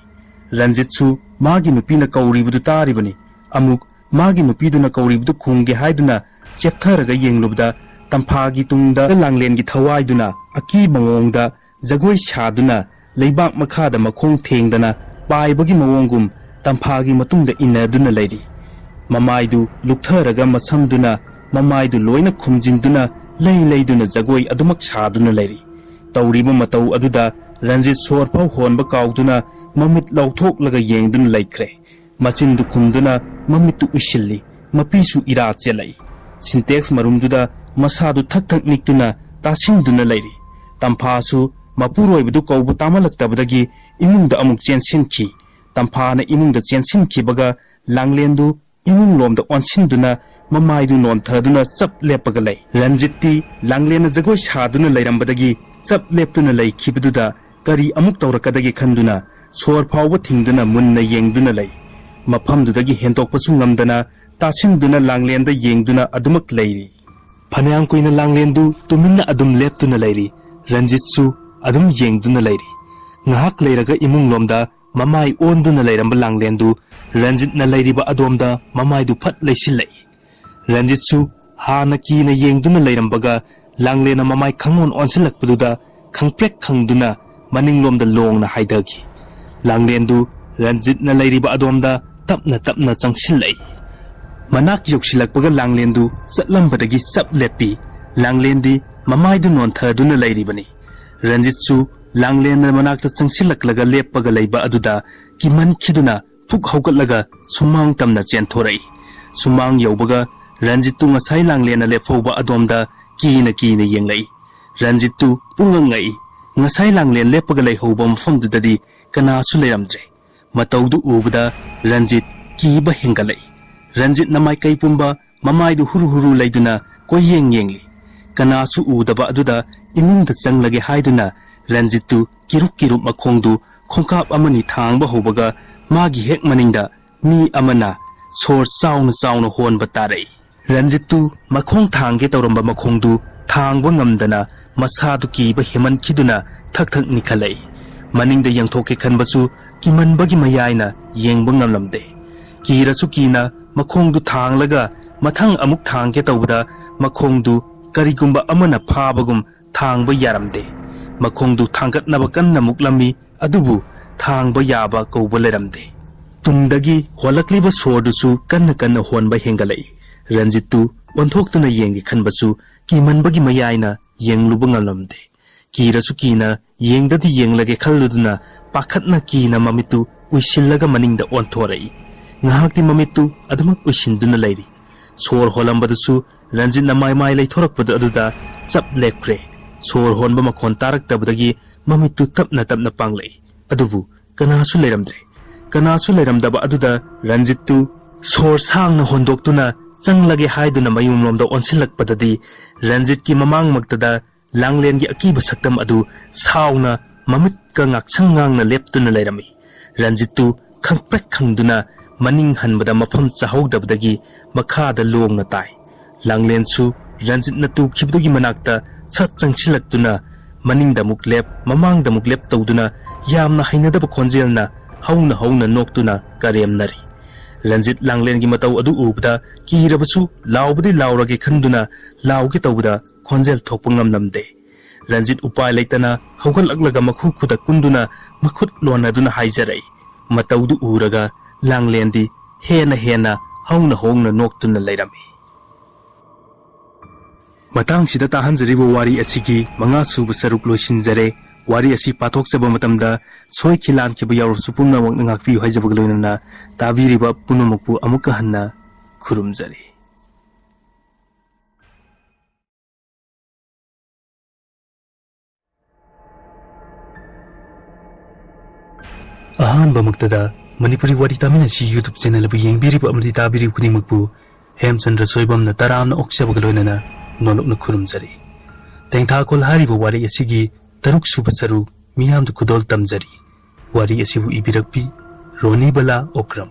ꯔꯟꯖꯤꯠꯁꯨ ꯃꯥꯒꯤ ꯅꯨꯄꯤꯅ ꯀꯧꯔꯤꯕꯗꯨ ꯇꯥꯔꯤꯕꯅꯤ꯫ ꯑꯃꯨꯛ ꯃꯥꯒꯤ ꯅꯨꯄꯤꯗꯨꯅ ꯀꯧꯔꯤꯕꯗꯨ ꯈꯨꯝꯒꯦ ꯍꯥꯏꯗꯨꯅ ꯆꯦꯞꯊꯔꯒ ꯌꯦꯡꯂꯨꯕꯗ ꯇꯝꯐꯥꯒꯤ ꯇꯨꯡꯗ ꯂꯥꯡꯂꯦꯟꯒꯤ ꯊꯋꯥꯏꯗꯨꯅ ꯑꯀꯤꯕ ꯃꯑꯣꯡꯗ ꯖꯒꯣꯏ ꯁꯥꯗꯨꯅ ꯂꯩꯕꯥꯛ ꯃꯈꯥꯗ ꯃꯈꯣꯡ ꯊꯦꯡꯗꯅ ꯄꯥꯏꯕꯒꯤ ꯃꯑꯣꯡꯒꯨꯝ ꯇꯝꯐꯥꯒꯤ ꯃꯇꯨꯡꯗ ꯏꯟꯅꯗꯨꯅ ꯂꯩꯔꯤ꯫ ꯃꯃꯥꯏꯗꯨ ꯂꯨꯛꯊꯔꯒ ꯃꯁꯝꯗꯨꯅ ꯃꯃꯥꯏꯗꯨ ꯂꯣꯏꯅ ꯈꯨꯝꯖꯤꯟꯗꯨꯅ ꯂꯩ ꯂꯩꯗꯨꯅ ꯖꯒꯣꯏ ꯑꯗꯨꯃꯛ ꯁꯥꯗꯨꯅ ꯂꯩꯔꯤ꯫ ꯇꯧꯔꯤꯕ ꯃꯇꯧ ꯑꯗꯨꯗ ꯔꯟꯖꯤꯠ ꯁꯣꯔ ꯐꯥꯎ ꯍꯣꯟꯕ ꯀꯥꯎꯗꯨꯅ ꯃꯃꯤꯠ ꯂꯥꯎꯊꯣꯛꯂꯒ ꯌꯦꯡꯗꯨꯅ ꯂꯩꯈ꯭ꯔꯦ꯫ ꯃꯆꯤꯟꯗꯨ ꯈꯨꯝꯗꯨꯅ ꯃꯃꯤꯠꯇꯨ ꯎꯏꯁꯤꯜꯂꯤ꯫ ꯃꯄꯤꯁꯨ ꯏꯔꯥ ꯆꯦꯜꯂꯛꯏ꯫ ꯁꯤꯟꯇꯦꯛꯁ ꯃꯔꯨꯝꯗꯨꯗ ꯃꯁꯥꯗꯨ ꯊꯛ ꯊꯛ ꯅꯤꯛꯇꯨꯅ ꯇꯥꯁꯤꯟꯗꯨꯅ ꯂꯩꯔꯤ꯫ ꯇꯝꯐꯥꯁꯨ ꯃꯄꯨꯔꯣꯏꯕꯗꯨ ꯀꯧꯕ ꯇꯥꯃꯜꯂꯛꯇꯕꯗꯒꯤ ꯏꯃꯨꯡꯗ ꯑꯃꯨꯛ ꯆꯦꯟꯁꯤꯟꯈꯤ꯫ ꯇꯝꯐꯥꯅ ꯏꯃꯨꯡꯗ ꯆꯦꯟꯁꯤꯟꯈꯤꯕꯒ ꯂꯥꯡꯂꯦꯟꯗꯨ ꯏꯃꯨꯡꯂꯣꯝꯗ ꯑꯣꯟꯁꯤꯟꯗꯨꯅ ꯃꯃꯥꯏꯗꯨ ꯅꯣꯟꯊꯗꯨꯅ ꯆꯞ ꯂꯦꯞꯄꯒ ꯂꯩ꯫ ꯔꯟꯖꯤꯠꯇꯤ ꯂꯥꯡꯂꯦꯟꯅ ꯖꯒꯣꯏ ꯁꯥꯗꯨꯅ ꯂꯩꯔꯝꯕꯗꯒꯤ ꯆꯞ ꯂꯦꯞꯇꯨꯅ ꯂꯩꯈꯤꯕꯗꯨꯗ ꯀꯔꯤ ꯑꯃꯨꯛ ꯇꯧꯔꯛꯀꯗꯒꯦ ꯈꯟꯗꯨꯅ ꯁꯣꯔ ꯐꯥꯎꯕ ꯊꯤꯡꯗꯨꯅ ꯃꯨꯟꯅ ꯌꯦꯡꯗꯨꯅ ꯂꯩ꯫ ꯃꯐꯝꯗꯨꯗꯒꯤ ꯍꯦꯟꯗꯣꯛꯄꯁꯨ ꯉꯝꯗꯅ ꯇꯥꯁꯤꯟꯗꯨꯅ ꯂꯥꯡꯂꯦꯟꯗ ꯌꯦꯡꯗꯨꯅ ꯑꯗꯨꯃꯛ ꯂꯩꯔꯤ꯫ ꯐꯅꯌꯥꯝ ꯀꯨꯏꯅ ꯂꯥꯡꯂꯦꯟꯗꯨ ꯇꯨꯃꯤꯟꯅ ꯑꯗꯨꯝ ꯂꯦꯞꯇꯨꯅ ꯂꯩꯔꯤ꯫ ꯔꯟꯖꯤꯠꯁꯨ ꯑꯗꯨꯝ ꯌꯦꯡꯗꯨꯅ ꯂꯩꯔꯤ꯫ ꯉꯥꯏꯍꯥꯛ ꯂꯩꯔꯒ ꯏꯃꯨꯡꯂꯣꯝꯗ ꯃꯃꯥꯏ ꯑꯣꯟꯗꯨꯅ ꯂꯩꯔꯝꯕ ꯂꯥꯡꯂꯦꯟꯗꯨ ꯔꯟꯖꯤꯠꯅ ꯂꯩꯔꯤꯕ ꯑꯗꯣꯝꯗ ꯃꯃꯥꯏꯗꯨ ꯐꯠ ꯂꯩꯁꯤꯜꯂꯛꯏ꯫ ꯔꯟꯖꯤꯠꯁꯨ ꯍꯥꯟꯅ ꯀꯤꯅ ꯌꯦꯡꯗꯨꯅ ꯂꯩꯔꯝꯕꯒ ꯂꯥꯡꯂꯦꯟꯅ ꯃꯃꯥꯏ ꯈꯪꯑꯣꯟ ꯑꯣꯟꯁꯤꯜꯂꯛꯄꯗꯨꯗ ꯈꯪꯄ꯭ꯔꯦꯛ ꯈꯪꯗꯨꯅ ꯃꯅꯤꯡꯂꯣꯝꯗ ꯂꯣꯡꯅ ꯍꯥꯏꯊꯈꯤ꯫ ꯂꯥꯡꯂꯦꯟꯗꯨ ꯔꯟꯖꯤꯠꯅ ꯂꯩꯔꯤꯕ ꯑꯗꯣꯝꯗ ꯇꯞꯅ ꯇꯞꯅ ꯆꯪꯁꯤꯜꯂꯛꯏ꯫ ꯃꯅꯥꯛ ꯌꯧꯁꯤꯜꯂꯛꯄꯒ ꯂꯥꯡꯂꯦꯟꯗꯨ ꯆꯠꯂꯝꯕꯗꯒꯤ ꯆꯞ ꯂꯦꯞꯄꯤ꯫ ꯂꯥꯡꯂꯦꯟꯗꯤ ꯃꯃꯥꯏꯗꯨ ꯅꯣꯟꯊꯗꯨꯅ ꯂꯩꯔꯤꯕꯅꯤ꯫ ꯔꯟꯖꯤꯠꯁꯨ ꯂꯥꯡꯂꯦꯟꯅ ꯃꯅꯥꯛꯇ ꯆꯪꯁꯤꯜꯂꯛꯂꯒ ꯂꯦꯞꯄꯒ ꯂꯩꯕ ꯑꯗꯨꯗ ꯀꯤꯃꯟꯈꯤꯗꯨꯅ ꯐꯨꯛ ꯍꯧꯒꯠꯂꯒ ꯁꯨꯃꯥꯡ ꯇꯝꯅ ꯆꯦꯟꯊꯣꯔꯛꯏ꯫ ꯁꯨꯃꯥꯡ ꯌꯧꯕꯒ ꯔꯟꯖꯤꯠꯇꯨ ꯉꯁꯥꯏ ꯂꯥꯡꯂꯦꯟꯅ ꯂꯦꯞꯍꯧꯕ ꯑꯗꯣꯝꯗ ꯀꯤꯅ ꯀꯤꯅ ꯌꯦꯡꯂꯛꯏ꯫ ꯔꯟꯖꯤꯠꯇꯨ ꯄꯨꯡꯉꯛ ꯉꯛꯏ꯫ ꯉꯁꯥꯏ ꯂꯥꯡꯂꯦꯟ ꯂꯦꯞꯄꯒ ꯂꯩꯍꯧꯕ ꯃꯐꯝꯗꯨꯗꯗꯤ ꯀꯅꯥꯁꯨ ꯂꯩꯔꯝꯗ꯭ꯔꯦ꯫ ꯃꯇꯧꯗꯨ ꯎꯕꯗ ꯔꯟꯖꯤꯠ ꯀꯤꯕ ꯍꯦꯟꯒꯠꯂꯛꯏ꯫ ꯔꯟꯖꯤꯠꯅ ꯃꯥꯏꯀꯩ ꯄꯨꯝꯕ ꯃꯃꯥꯏꯗꯨ ꯍꯨꯔꯨ ꯍꯨꯔꯨ ꯂꯩꯗꯨꯅ ꯀꯣꯏꯌꯦꯡ ꯌꯦꯡꯂꯤ꯫ ꯀꯅꯥꯁꯨ ꯎꯗꯕ ꯑꯗꯨꯗ ꯏꯃꯨꯡꯗ ꯆꯪꯂꯒꯦ ꯍꯥꯏꯗꯨꯅ ꯔꯟꯖꯤꯠꯇꯨ ꯀꯤꯔꯨꯞ ꯀꯤꯔꯨꯞ ꯃꯈꯣꯡꯗꯨ ꯈꯣꯡꯀꯥꯞ ꯑꯃꯅꯤ ꯊꯥꯡꯕ ꯍꯧꯕꯒ ꯃꯥꯒꯤ ꯍꯦꯛ ꯃꯅꯤꯡꯗ ꯃꯤ ꯑꯃꯅ ꯁꯣꯔ ꯆꯥꯎꯅ ꯆꯥꯎꯅ ꯍꯣꯟꯕ ꯇꯥꯔꯛꯏ꯫ ꯔꯟꯖꯤꯠꯇꯨ ꯃꯈꯣꯡ ꯊꯥꯡꯒꯦ ꯇꯧꯔꯝꯕ ꯃꯈꯣꯡꯗꯨ ꯊꯥꯡꯕ ꯉꯝꯗꯅ ꯃꯁꯥꯗꯨ ꯀꯤꯕ ꯍꯦꯟꯃꯟꯈꯤꯗꯨꯅ ꯊꯛ ꯊꯛ ꯅꯤꯛꯈꯠꯂꯛꯏ꯫ ꯃꯅꯤꯡꯗ ꯌꯦꯡꯊꯣꯛꯀꯦ ꯈꯟꯕꯁꯨ ꯀꯤꯃꯟꯕꯒꯤ ꯃꯌꯥꯏꯅ ꯌꯦꯡꯕ ꯉꯝꯂꯝꯗꯦ꯫ ꯀꯤꯔꯁꯨ ꯀꯤꯅ ꯃꯈꯣꯡꯗꯨ ꯊꯥꯡꯂꯒ ꯃꯊꯪ ꯑꯃꯨꯛ ꯊꯥꯡꯒꯦ ꯇꯧꯕꯗ ꯃꯈꯣꯡꯗꯨ ꯀꯔꯤꯒꯨꯝꯕ ꯑꯃꯅ ꯐꯥꯕꯒꯨꯝ ꯊꯥꯡꯕ ꯌꯥꯔꯝꯗꯦ꯫ ꯃꯈꯣꯡꯗꯨ ꯊꯥꯡꯒꯠꯅꯕ ꯀꯟꯅ ꯃꯨꯛꯂꯝꯃꯤ, ꯑꯗꯨꯕꯨ ꯊꯥꯡꯕ ꯌꯥꯕ ꯀꯧꯕ ꯂꯩꯔꯝꯗꯦ꯫ ꯇꯨꯡꯗꯒꯤ ꯍꯣꯜꯂꯛꯂꯤꯕ ꯁꯣꯔꯗꯨꯁꯨ ꯀꯟꯅ ꯀꯟꯅ ꯍꯣꯟꯕ ꯍꯦꯟꯒꯠꯂꯛꯏ꯫ ꯔꯟꯖꯤꯠꯇꯨ ꯑꯣꯟꯊꯣꯛꯇꯨꯅ ꯌꯦꯡꯒꯦ ꯈꯟꯕꯁꯨ ꯀꯤꯃꯟꯕꯒꯤ ꯃꯌꯥꯏꯅ ꯌꯦꯡꯂꯨꯕ ꯉꯝꯂꯝꯗꯦ꯫ ꯀꯤꯔꯁꯨ ꯀꯤꯅ ꯌꯦꯡꯗꯗꯤ ꯌꯦꯡꯂꯒꯦ ꯈꯜꯂꯨꯗꯨꯅ ꯄꯥꯈꯠꯅ ꯀꯤꯅ ꯃꯃꯤꯠꯇꯨ ꯎꯏꯁꯤꯜꯂꯒ ꯃꯅꯤꯡꯗ ꯑꯣꯟꯊꯣꯔꯛꯏ꯫ ꯉꯥꯏꯍꯥꯛꯇꯤ ꯃꯃꯤꯠꯇꯨ ꯑꯗꯨꯃꯛ ꯎꯏꯁꯤꯟꯗꯨꯅ ꯂꯩꯔꯤ꯫ ꯁꯣꯔ ꯍꯣꯜꯂꯝꯕꯗꯨꯁꯨ ꯔꯟꯖꯤꯠꯅ ꯃꯥꯏ ꯃꯥꯏ ꯂꯩꯊꯣꯔꯛꯄꯗꯨ ꯑꯗꯨꯗ ꯆꯞ ꯂꯦꯞꯈ꯭ꯔꯦ꯫ ꯁꯣꯔ ꯍꯣꯟꯕ ꯃꯈꯣꯟ ꯇꯥꯔꯛꯇꯕꯗꯒꯤ ꯃꯃꯤꯠꯇꯨ ꯇꯞꯅ ꯇꯞꯅ ꯄꯥꯡꯂꯛꯏ꯫ ꯑꯗꯨꯕꯨ ꯀꯅꯥꯁꯨ ꯂꯩꯔꯝꯗ꯭ꯔꯦ꯫ ꯀꯅꯥꯁꯨ ꯂꯩꯔꯝꯗꯕ ꯑꯗꯨꯗ ꯔꯟꯖꯤꯠꯇꯨ ꯁꯣꯔ ꯁꯥꯡꯅ ꯍꯣꯟꯗꯣꯛꯇꯨꯅ ꯆꯪꯂꯒꯦ ꯍꯥꯏꯗꯨꯅ ꯃꯌꯨꯝꯂꯣꯝꯗ ꯑꯣꯟꯁꯤꯜꯂꯛꯄꯗꯗꯤ ꯔꯟꯖꯤꯠꯀꯤ ꯃꯃꯥꯡꯃꯛꯇꯗ ꯂꯥꯡꯂꯦꯟꯒꯤ ꯑꯀꯤꯕ ꯁꯛꯇꯝ ꯑꯗꯨ ꯁꯥꯎꯅ ꯃꯃꯤꯠꯀ ꯉꯥꯛꯁꯪ ꯉꯥꯡꯅ ꯂꯦꯞꯇꯨꯅ ꯂꯩꯔꯝꯃꯤ꯫ ꯔꯟꯖꯤꯠꯇꯨ ꯈꯪꯄ꯭ꯔꯦꯛ ꯈꯪꯗꯨꯅ ꯃꯅꯤꯡ ꯍꯟꯕꯗ ꯃꯐꯝ ꯆꯥꯍꯧꯗꯕꯗꯒꯤ ꯃꯈꯥꯗ ꯂꯣꯡꯅ ꯇꯥꯏ꯫ ꯂꯥꯡꯂꯦꯟꯁꯨ ꯔꯟꯖꯤꯠꯅ ꯇꯨꯈꯤꯕꯗꯨꯒꯤ ꯃꯅꯥꯛꯇ ꯁꯠ ꯆꯪꯁꯤꯜꯂꯛꯇꯨꯅ ꯃꯅꯤꯡꯗ ꯑꯃꯨꯛ ꯂꯦꯞ, ꯃꯃꯥꯡꯗ ꯑꯃꯨꯛ ꯂꯦꯞ ꯇꯧꯗꯨꯅ ꯌꯥꯝꯅ ꯍꯩꯅꯗꯕ ꯈꯣꯟꯖꯦꯜꯅ ꯍꯧꯅ ꯍꯧꯅ ꯅꯣꯛꯇꯨꯅ ꯀꯔꯦꯝꯅꯔꯤ꯫ ꯔꯟꯖꯤꯠ ꯂꯥꯡꯂꯦꯟꯒꯤ ꯃꯇꯧ ꯑꯗꯨ ꯎꯕꯗ ꯀꯤꯔꯕꯁꯨ ꯂꯥꯎꯕꯗꯤ ꯂꯥꯎꯔꯒꯦ ꯈꯟꯗꯨꯅ ꯂꯥꯎꯒꯦ ꯇꯧꯕꯗ ꯈꯣꯟꯖꯦꯜ ꯊꯣꯛꯄ ꯉꯝꯂꯝꯗꯦ꯫ ꯔꯟꯖꯤꯠ ꯎꯄꯥꯏ ꯂꯩꯇꯅ ꯍꯧꯒꯠꯂꯛꯂꯒ ꯃꯈꯨ ꯈꯨꯗꯛ ꯀꯨꯟꯗꯨꯅ ꯃꯈꯨꯠ ꯂꯣꯟꯅꯗꯨꯅ ꯍꯥꯏꯖꯔꯛꯏ꯫ ꯃꯇꯧꯗꯨ ꯎꯔꯒ ꯂꯥꯡꯂꯦꯟꯗꯤ ꯍꯦꯟꯅ ꯍꯦꯟꯅ ꯍꯧꯅ ꯍꯧꯅ ꯅꯣꯛꯇꯨꯅ ꯂꯩꯔꯝꯃꯤ꯫ ꯃꯇꯥꯡꯁꯤꯗ ꯇꯥꯍꯟꯖꯔꯤꯕ ꯋꯥꯔꯤ ꯑꯁꯤꯒꯤ ꯃꯉꯥ ꯁꯨꯕ ꯁꯔꯨꯛ ꯂꯣꯏꯁꯤꯟꯖꯔꯦ꯫ ꯋꯥꯔꯤ ꯑꯁꯤ ꯄꯥꯊꯣꯛꯆꯕ ꯃꯇꯝꯗ ꯁꯣꯏꯈꯤ ꯂꯥꯟꯈꯤꯕ ꯌꯥꯎꯔꯕꯁꯨ ꯄꯨꯝꯅꯃꯛꯅ ꯉꯥꯛꯄꯤꯌꯨ ꯍꯥꯏꯖꯕꯒ ꯂꯣꯏꯅꯅ ꯇꯥꯕꯤꯔꯤꯕ ꯄꯨꯝꯅꯃꯛꯄꯨ ꯑꯃꯨꯛꯀ ꯍꯟꯅ ꯈꯨꯔꯨꯝꯖꯔꯤ꯫ ꯑꯍꯥꯟꯕꯃꯛꯇꯗ ꯃꯅꯤꯄꯨꯔꯤ ꯋꯥꯔꯤ ꯇꯥꯃꯤꯟꯅꯁꯤ YouTube channel ꯑꯗꯨ ꯌꯦꯡꯕꯤꯔꯤꯕ ꯑꯃꯗꯤ ꯇꯥꯕꯤꯔꯤꯕ ꯈꯨꯗꯤꯡꯃꯛꯄꯨ ꯍꯦꯝꯆꯟꯗ꯭ꯔ ꯁꯣꯏꯕꯝꯅ ꯇꯔꯥꯝꯅ ꯑꯣꯛꯆꯕꯒ ꯂꯣꯏꯅꯅ ꯅꯣꯂꯨꯛꯅ ꯈꯨꯔꯨꯝꯖꯔꯤ꯫ ꯇꯦꯡꯊꯥꯈꯣꯜ ꯍꯥꯏꯔꯤꯕ ꯋꯥꯔꯤ ꯑꯁꯤꯒꯤ ꯇꯔꯨꯛ ꯁꯨꯕ ꯁꯔꯨꯛ ꯃꯤꯌꯥꯝꯗ ꯈꯨꯗꯣꯜ ꯇꯝꯖꯔꯤ꯫ ꯋꯥꯔꯤ ꯑꯁꯤꯕꯨ ꯏꯕꯤꯔꯛꯄꯤ ꯔꯣꯅꯤꯕꯂꯥ ꯑꯣꯀ꯭ꯔꯝ꯫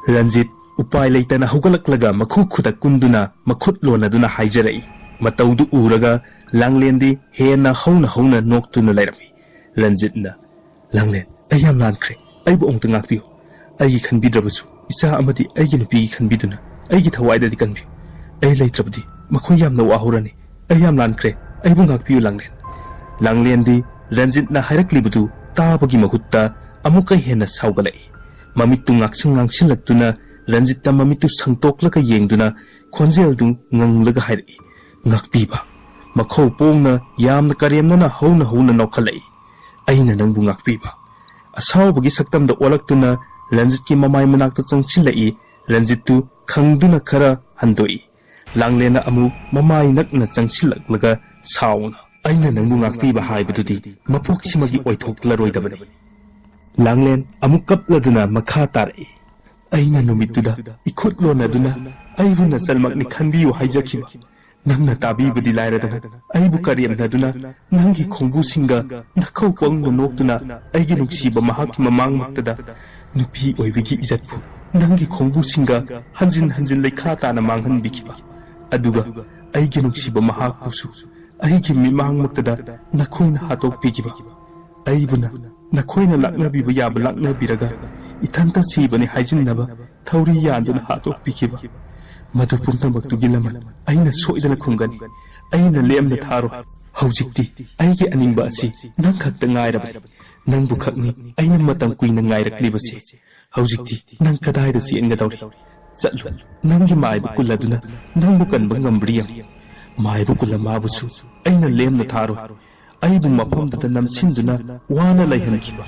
ꯔꯟꯖꯤꯠ ꯎꯄꯥꯏ ꯂꯩꯇꯅ ꯍꯧꯒꯠꯂꯛꯂꯒ ꯃꯈꯨ ꯈꯨꯗꯛ ꯀꯨꯟꯗꯨꯅ ꯃꯈꯨꯠ ꯂꯣꯟꯅꯗꯨꯅ ꯍꯥꯏꯖꯔꯛꯏ꯫ ꯃꯇꯧꯗꯨ ꯎꯔꯒ ꯂꯥꯡꯂꯦꯟꯗꯤ ꯍꯦꯟꯅ ꯍꯧꯅ ꯍꯧꯅ ꯅꯣꯛꯇꯨꯅ ꯂꯩꯔꯝꯃꯤ꯫ ꯔꯟꯖꯤꯠꯅ, "ꯂꯥꯡꯂꯦꯟ, ꯑꯩ ꯌꯥꯝ ꯂꯥꯟꯈ꯭ꯔꯦ꯫ ꯑꯩꯕꯨ ꯑꯃꯨꯛꯇ ꯉꯥꯛꯄꯤꯌꯨ꯫ ꯑꯩꯒꯤ ꯈꯟꯕꯤꯗ꯭ꯔꯕꯁꯨ ꯏꯆꯥ ꯑꯃꯗꯤ ꯑꯩꯒꯤ ꯅꯨꯄꯤꯒꯤ ꯈꯟꯕꯤꯗꯨꯅ ꯑꯩꯒꯤ ꯊꯋꯥꯏꯗꯗꯤ ꯀꯟꯕꯤꯌꯨ꯫ ꯑꯩ ꯂꯩꯇ꯭ꯔꯕꯗꯤ ꯃꯈꯣꯏ ꯌꯥꯝꯅ ꯋꯥꯍꯧꯔꯅꯤ꯫ ꯑꯩ ꯌꯥꯝ ꯂꯥꯟꯈ꯭ꯔꯦ꯫ ꯑꯩꯕꯨ ꯉꯥꯛꯄꯤꯌꯨ, ꯂꯥꯡꯂꯦꯟ꯫" ꯂꯥꯡꯂꯦꯟꯗꯤ ꯔꯟꯖꯤꯠꯅ ꯍꯥꯏꯔꯛꯂꯤꯕꯗꯨ ꯇꯥꯕꯒꯤ ꯃꯍꯨꯠꯇ ꯑꯃꯨꯛꯀ ꯍꯦꯟꯅ ꯁꯥꯎꯒꯠꯂꯛꯏ꯫ ꯃꯃꯤꯠꯇꯨ ꯉꯥꯡꯁꯪ ꯉꯥꯡꯁꯤꯜꯂꯛꯇꯨꯅ ꯔꯟꯖꯤꯠꯇ ꯃꯃꯤꯠꯇꯨ ꯁꯪꯇꯣꯛꯂꯒ ꯌꯦꯡꯗꯨꯅ ꯈꯣꯟꯖꯦꯜꯗꯨ ꯉꯪꯂꯒ ꯍꯥꯏꯔꯛꯏ, "ꯉꯥꯛꯄꯤꯕ?" ꯃꯈꯧ ꯄꯣꯡꯅ ꯌꯥꯝꯅ ꯀꯔꯦꯝꯅꯅ ꯍꯧꯅ ꯍꯧꯅ ꯅꯣꯛꯈꯠꯂꯛꯏ꯫ "ꯑꯩꯅ ꯅꯪꯕꯨ ꯉꯥꯛꯄꯤꯕ?" ꯑꯁꯥꯎꯕꯒꯤ ꯁꯛꯇꯝꯗ ꯑꯣꯜꯂꯛꯇꯨꯅ ꯔꯟꯖꯤꯠꯀꯤ ꯃꯃꯥꯏ ꯃꯅꯥꯛꯇ ꯆꯪꯁꯤꯜꯂꯛꯏ꯫ ꯔꯟꯖꯤꯠꯇꯨ ꯈꯪꯗꯨꯅ ꯈꯔ ꯍꯟꯗꯣꯛꯏ꯫ ꯂꯥꯡꯂꯦꯟꯅ ꯑꯃꯨꯛ ꯃꯃꯥꯏ ꯅꯛꯅ ꯆꯪꯁꯤꯜꯂꯛꯂꯒ ꯁꯥꯎꯅ, "ꯑꯩꯅ ꯅꯪꯕꯨ ꯉꯥꯛꯄꯤꯕ ꯍꯥꯏꯕꯗꯨꯗꯤ ꯃꯄꯣꯛꯁꯤꯃꯒꯤ ꯑꯣꯏꯊꯣꯛꯂꯔꯣꯏꯗꯕꯅꯤ꯫" ꯂꯥꯡꯂꯦꯟ ꯑꯃꯨꯛ ꯀꯞꯂꯗꯨꯅ ꯃꯈꯥ ꯇꯥꯔꯛꯏ, "ꯑꯩꯅ ꯅꯨꯃꯤꯠꯇꯨꯗ ꯏꯈꯨꯠ ꯂꯣꯟꯅꯗꯨꯅ ꯑꯩꯕꯨ ꯅꯆꯜꯃꯛꯅꯤ ꯈꯟꯕꯤꯌꯨ ꯍꯥꯏꯖꯈꯤꯕ꯫ ꯅꯪꯅ ꯇꯥꯕꯤꯕꯗꯤ ꯂꯥꯏꯔꯗꯅ ꯑꯩꯕꯨ ꯀꯔꯦꯝꯅꯗꯨꯅ ꯅꯪꯒꯤ ꯈꯣꯡꯕꯨꯁꯤꯡꯒ ꯅꯈꯧ ꯄꯪꯅ ꯅꯣꯛꯇꯨꯅ ꯑꯩꯒꯤ ꯅꯨꯡꯁꯤꯕ ꯃꯍꯥꯛꯀꯤ ꯃꯃꯥꯡꯃꯛꯇꯗ ꯅꯨꯄꯤ ꯑꯣꯏꯕꯒꯤ ꯏꯖꯠꯄꯨ ꯅꯪꯒꯤ ꯈꯣꯡꯕꯨꯁꯤꯡꯒ ꯍꯟꯖꯤꯟ ꯍꯟꯖꯤꯟ ꯂꯩꯈꯥ ꯇꯥꯅ ꯃꯥꯡꯍꯟꯕꯤꯈꯤꯕ꯫ ꯑꯗꯨꯒ ꯑꯩꯒꯤ ꯅꯨꯡꯁꯤꯕ ꯃꯍꯥꯛꯄꯨꯁꯨ ꯑꯩꯒꯤ ꯃꯤꯃꯥꯡꯃꯛꯇꯗ ꯅꯈꯣꯏꯅ ꯍꯥꯠꯇꯣꯛꯄꯤꯈꯤꯕ꯫ ꯑꯩꯕꯨꯅ ꯅꯈꯣꯏꯅ ꯂꯥꯛꯅꯕꯤꯕ ꯌꯥꯕ ꯂꯥꯛꯅꯕꯤꯔꯒ ꯏꯊꯟꯇ ꯁꯤꯕꯅꯤ ꯍꯥꯏꯖꯤꯟꯅꯕ ꯊꯧꯔꯤ ꯌꯥꯟꯗꯨꯅ ꯍꯥꯠꯇꯣꯛꯄꯤꯈꯤꯕ꯫ ꯃꯗꯨ ꯄꯨꯝꯅꯃꯛꯇꯨꯒꯤ ꯂꯃꯟ ꯑꯩꯅ ꯁꯣꯏꯗꯅ ꯈꯨꯝꯒꯅꯤ꯫ ꯑꯩꯅ ꯂꯦꯝꯅ ꯊꯥꯔꯣꯏ꯫ ꯍꯧꯖꯤꯛꯇꯤ ꯑꯩꯒꯤ ꯑꯅꯤꯡꯕ ꯑꯁꯤ ꯅꯪ ꯈꯛꯇ ꯉꯥꯏꯔꯕꯅꯤ꯫ ꯅꯪꯕꯨ ꯈꯛꯅꯤ ꯑꯩꯅ ꯃꯇꯝ ꯀꯨꯏꯅ ꯉꯥꯏꯔꯛꯂꯤꯕꯁꯦ꯫ ꯍꯧꯖꯤꯛꯇꯤ ꯅꯪ ꯀꯗꯥꯏꯗ ꯆꯦꯟꯒꯗꯧꯔꯤ? ꯆꯠꯂꯨ, ꯅꯪꯒꯤ ꯃꯥꯏꯕ ꯀꯨꯜ ꯑꯗꯨꯅ ꯅꯪꯕꯨ ꯀꯟꯕ ꯉꯝꯕ꯭ꯔꯥ ꯌꯦꯡꯉꯨ꯫" ꯃꯥꯏꯕ ꯀꯨꯜ ꯃꯥꯕꯨꯁꯨ ꯑꯩꯅ ꯂꯦꯝꯅ ꯊꯥꯔꯣꯏ꯫ ꯑꯩꯕꯨ ꯃꯐꯝꯗꯨꯗ ꯅꯝꯁꯤꯟꯗꯨꯅ ꯋꯥꯅ ꯂꯩꯍꯟꯈꯤꯕ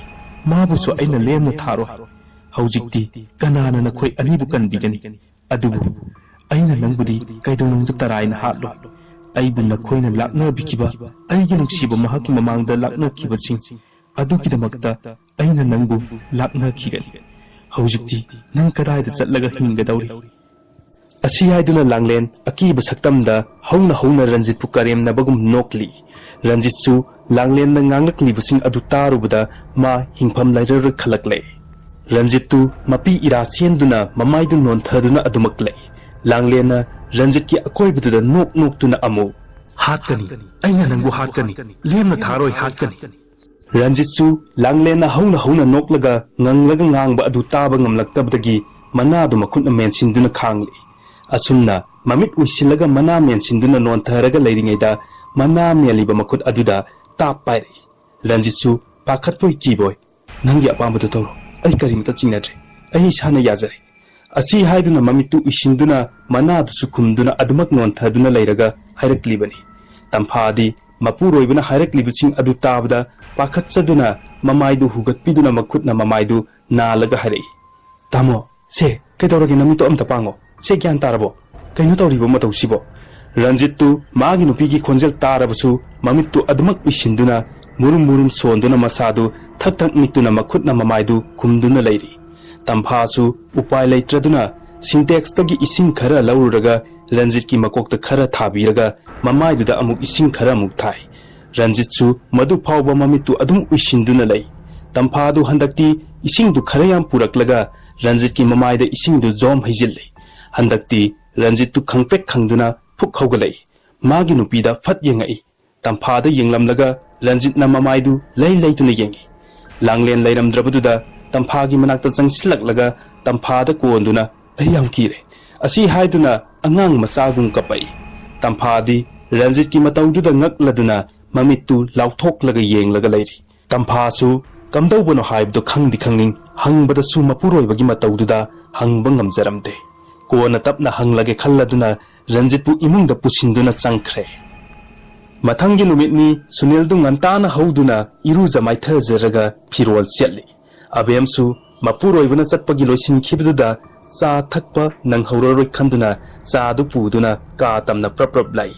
ꯃꯥꯕꯨꯁꯨ ꯑꯩꯅ ꯂꯦꯝꯅ ꯊꯥꯔꯣꯏ꯫ ꯍꯧꯖꯤꯛꯇꯤ ꯀꯅꯥꯅ ꯅꯈꯣꯏ ꯑꯅꯤꯕꯨ ꯀꯟꯕꯤꯒꯅꯤ? ꯑꯗꯨꯕꯨ ꯑꯩꯅ ꯅꯪꯕꯨꯗꯤ ꯀꯩꯗꯧꯅꯨꯡꯗ ꯇꯔꯥꯏꯅ ꯍꯥꯠꯂꯣꯏ꯫ ꯑꯩꯕꯨ ꯅꯈꯣꯏꯅ ꯂꯥꯛꯅꯕꯤꯈꯤꯕ, ꯑꯩꯒꯤ ꯅꯨꯡꯁꯤꯕ ꯃꯍꯥꯛꯀꯤ ꯃꯃꯥꯡꯗ ꯂꯥꯛꯅꯈꯤꯕꯁꯤꯡ, ꯑꯗꯨꯒꯤꯗꯃꯛꯇ ꯑꯩꯅ ꯅꯪꯕꯨ ꯂꯥꯛꯅꯈꯤꯒꯅꯤ꯫ ꯍꯧꯖꯤꯛꯇꯤ ꯅꯪ ꯀꯗꯥꯏꯗ ꯆꯠꯂꯒ ꯍꯤꯡꯒꯗꯧꯔꯤ?" ꯑꯁꯤ ꯍꯥꯏꯗꯨꯅ ꯂꯥꯡꯂꯦꯟ ꯑꯀꯤꯕ ꯁꯛꯇꯝꯗ ꯍꯧꯅ ꯍꯧꯅ ꯔꯟꯖꯤꯠꯄꯨ ꯀꯔꯦꯝꯅꯕꯒꯨꯝ ꯅꯣꯛꯂꯤ꯫ ꯔꯟꯖꯤꯠꯁꯨ ꯂꯥꯡꯂꯦꯟꯅ ꯉꯥꯡꯂꯛꯂꯤꯕꯁꯤꯡ ꯑꯗꯨ ꯇꯥꯔꯨꯕꯗ ꯃꯥ ꯍꯤꯡꯐꯝ ꯂꯩꯔꯔꯣꯏ ꯈꯜꯂꯛꯂꯦ꯫ ꯔꯟꯖꯤꯠꯇꯨ ꯃꯄꯤ ꯏꯔꯥ ꯆꯦꯟꯗꯨꯅ ꯃꯃꯥꯏꯗꯨ ꯅꯣꯟꯊꯗꯨꯅ ꯑꯗꯨꯃꯛ ꯂꯩ꯫ ꯂꯥꯡꯂꯦꯟꯅ ꯔꯟꯖꯤꯠꯀꯤ ꯑꯀꯣꯏꯕꯗꯨꯗ ꯅꯣꯛ ꯅꯣꯛꯇꯨꯅ ꯑꯃꯨꯛ, "ꯍꯥꯠꯀꯅꯤ, ꯑꯩꯅ ꯅꯪꯕꯨ ꯍꯥꯠꯀꯅꯤ, ꯂꯦꯝꯅ ꯊꯥꯔꯣꯏ, ꯍꯥꯠꯀꯅꯤ"꯫ ꯔꯟꯖꯤꯠꯁꯨ ꯂꯥꯡꯂꯦꯟꯅ ꯍꯧꯅ ꯍꯧꯅ ꯅꯣꯛꯂꯒ ꯉꯪꯂꯒ ꯉꯥꯡꯕ ꯑꯗꯨ ꯇꯥꯕ ꯉꯝꯂꯛꯇꯕꯗꯒꯤ ꯃꯅꯥꯗꯨ ꯃꯈꯨꯠꯅ ꯃꯦꯟꯁꯤꯟꯗꯨꯅ ꯈꯥꯡꯂꯤ꯫ ꯑꯁꯨꯝꯅ ꯃꯃꯤꯠ ꯎꯏꯁꯤꯜꯂꯒ ꯃꯅꯥ ꯃꯦꯟꯁꯤꯟꯗꯨꯅ ꯅꯣꯟꯊꯔꯒ ꯂꯩꯔꯤꯉꯩꯗ ꯃꯅꯥ ꯃꯦꯜꯂꯤꯕ ꯃꯈꯨꯠ ꯑꯗꯨꯗ ꯇꯥꯞ ꯄꯥꯏꯔꯛꯏ꯫ ꯔꯟꯖꯤꯠꯁꯨ ꯄꯥꯈꯠꯄꯣꯏ ꯀꯤꯕꯣꯏ, "ꯅꯪꯒꯤ ꯑꯄꯥꯝꯕꯗꯨ ꯇꯧꯔꯣ, ꯑꯩ ꯀꯔꯤꯃꯇ ꯆꯤꯡꯅꯗ꯭ꯔꯦ, ꯑꯩ ꯏꯁꯥꯅ ꯌꯥꯖꯔꯦ"꯫ ꯑꯁꯤ ꯍꯥꯏꯗꯨꯅ ꯃꯃꯤꯠꯇꯨ ꯎꯏꯁꯤꯟꯗꯨꯅ ꯃꯅꯥꯗꯨꯁꯨ ꯈꯨꯝꯗꯨꯅ ꯑꯗꯨꯃꯛ ꯅꯣꯟꯊꯗꯨꯅ ꯂꯩꯔꯒ ꯍꯥꯏꯔꯛꯂꯤꯕꯅꯤ꯫ ꯇꯝꯐꯥꯗꯤ ꯃꯄꯨꯔꯣꯏꯕꯅ ꯍꯥꯏꯔꯛꯂꯤꯕꯁꯤꯡ ꯑꯗꯨ ꯇꯥꯕꯗ ꯄꯥꯈꯠꯆꯗꯨꯅ ꯃꯃꯥꯏꯗꯨ ꯍꯨꯒꯠꯄꯤꯗꯨꯅ ꯃꯈꯨꯠꯅ ꯃꯃꯥꯏꯗꯨ ꯅꯥꯜꯂꯒ ꯍꯥꯏꯔꯛꯏ, "ꯇꯥꯃꯣ, ꯁꯦ, ꯀꯩꯗꯧꯔꯒꯦ? ꯅꯃꯤꯠꯇꯣ ꯑꯝꯇ ꯄꯥꯡꯉꯣ꯫ ꯁꯦ, ꯒ꯭ꯌꯥꯟ ꯇꯥꯔꯕꯣ? ꯀꯩꯅꯣ ꯇꯧꯔꯤꯕ ꯃꯇꯧꯁꯤꯕꯣ?" ꯔꯟꯖꯤꯠꯇꯨ ꯃꯥꯒꯤ ꯅꯨꯄꯤꯒꯤ ꯈꯣꯟꯖꯦꯜ ꯇꯥꯔꯕꯁꯨ ꯃꯃꯤꯠꯇꯨ ꯑꯗꯨꯃꯛ ꯎꯏꯁꯤꯟꯗꯨꯅ ꯃꯨꯔꯨꯝ ꯃꯨꯔꯨꯝ ꯁꯣꯟꯗꯨꯅ ꯃꯁꯥꯗꯨ ꯊꯛ ꯊꯛ ꯅꯤꯛꯇꯨꯅ ꯃꯈꯨꯠꯅ ꯃꯃꯥꯏꯗꯨ ꯈꯨꯝꯗꯨꯅ ꯂꯩꯔꯤ꯫ ꯇꯝꯐꯥꯁꯨ ꯎꯄꯥꯏ ꯂꯩꯇ꯭ꯔꯗꯨꯅ ꯁꯤꯟꯇꯦꯛꯁꯇꯒꯤ ꯏꯁꯤꯡ ꯈꯔ ꯂꯧꯔꯨꯔꯒ ꯔꯟꯖꯤꯠꯀꯤ ꯃꯀꯣꯛꯇ ꯈꯔ ꯊꯥꯕꯤꯔꯒ ꯃꯃꯥꯏꯗꯨꯗ ꯑꯃꯨꯛ ꯏꯁꯤꯡ ꯈꯔ ꯑꯃꯨꯛ ꯊꯥꯏ꯫ ꯔꯟꯖꯤꯠꯁꯨ ꯃꯗꯨ ꯐꯥꯎꯕ ꯃꯃꯤꯠꯇꯨ ꯑꯗꯨꯝ ꯎꯏꯁꯤꯟꯗꯨꯅ ꯂꯩ꯫ ꯇꯝꯐꯥꯗꯨ ꯍꯟꯗꯛꯇꯤ ꯏꯁꯤꯡꯗꯨ ꯈꯔ ꯌꯥꯝ ꯄꯨꯔꯛꯂꯒ ꯔꯟꯖꯤꯠꯀꯤ ꯃꯃꯥꯏꯗ ꯏꯁꯤꯡꯗꯨ ꯖꯣꯝ ꯍꯩꯖꯤꯜꯂꯤ꯫ ꯍꯟꯗꯛꯇꯤ ꯔꯟꯖꯤꯠꯇꯨ ꯈꯪꯄ꯭ꯔꯦꯛ ꯈꯪꯗꯨꯅ ꯐꯨꯛ ꯍꯧꯒꯠꯂꯛꯏ꯫ ꯃꯥꯒꯤ ꯅꯨꯄꯤꯗ ꯐꯠ ꯌꯦꯡꯉꯛꯏ꯫ ꯇꯝꯐꯥꯗ ꯌꯦꯡꯂꯝꯂꯒ ꯔꯟꯖꯤꯠꯅ ꯃꯃꯥꯏꯗꯨ ꯂꯩ ꯂꯩꯗꯨꯅ ꯌꯦꯡꯉꯤ꯫ ꯂꯥꯡꯂꯦꯟ ꯂꯩꯔꯝꯗ꯭ꯔꯕꯗꯨꯗ ꯇꯝꯐꯥꯒꯤ ꯃꯅꯥꯛꯇ ꯆꯪꯁꯤꯜꯂꯛꯂꯒ ꯇꯝꯐꯥꯗ ꯀꯣꯟꯗꯨꯅ, "ꯑꯩ ꯌꯥꯝ ꯀꯤꯔꯦ" ꯑꯁꯤ ꯍꯥꯏꯗꯨꯅ ꯑꯉꯥꯡ ꯃꯆꯥꯒꯨꯝ ꯀꯞꯄꯛꯏ꯫ ꯇꯝꯐꯥꯗꯤ ꯔꯟꯖꯤꯠꯀꯤ ꯃꯇꯧꯗꯨꯗ ꯉꯛꯂꯗꯨꯅ ꯃꯃꯤꯠꯇꯨ ꯂꯥꯎꯊꯣꯛꯂꯒ ꯌꯦꯡꯂꯒ ꯂꯩꯔꯤ꯫ ꯇꯝꯐꯥꯁꯨ ꯀꯝꯗꯧꯕꯅꯣ ꯍꯥꯏꯕꯗꯨ ꯈꯪꯗꯤ ꯈꯪꯅꯤꯡ, ꯍꯪꯕꯗꯁꯨ ꯃꯄꯨꯔꯣꯏꯕꯒꯤ ꯃꯇꯧꯗꯨꯗ ꯍꯪꯕ ꯉꯝꯖꯔꯝꯗꯦ꯫ ꯀꯣꯟꯅ ꯇꯞꯅ ꯍꯪꯂꯒꯦ ꯈꯜꯂꯗꯨꯅ ꯔꯟꯖꯤꯠꯄꯨ ꯏꯃꯨꯡꯗ ꯄꯨꯁꯤꯟꯗꯨꯅ ꯆꯪꯈ꯭ꯔꯦ꯫ ꯃꯊꯪꯒꯤ ꯅꯨꯃꯤꯠꯅꯤ꯫ ꯁꯨꯅꯤꯜꯗꯨ ꯉꯟꯇꯥꯅ ꯍꯧꯗꯨꯅ ꯏꯔꯨꯖ ꯃꯥꯏꯊꯖꯔꯒ ꯐꯤꯔꯣꯜ ꯁꯦꯠꯂꯤ꯫ ꯑꯕꯦꯝꯁꯨ ꯃꯄꯨꯔꯣꯏꯕꯅ ꯆꯠꯄꯒꯤ ꯂꯣꯏꯁꯤꯟꯈꯤꯕꯗꯨꯗ ꯆꯥ ꯊꯛꯄ ꯅꯪꯍꯧꯔꯔꯣꯏ ꯈꯟꯗꯨꯅ ꯆꯥꯗꯨ ꯄꯨꯗꯨꯅ ꯀꯥ ꯇꯝꯅ ꯄ꯭ꯔꯞ ꯄ꯭ꯔꯞ ꯂꯥꯛꯏ꯫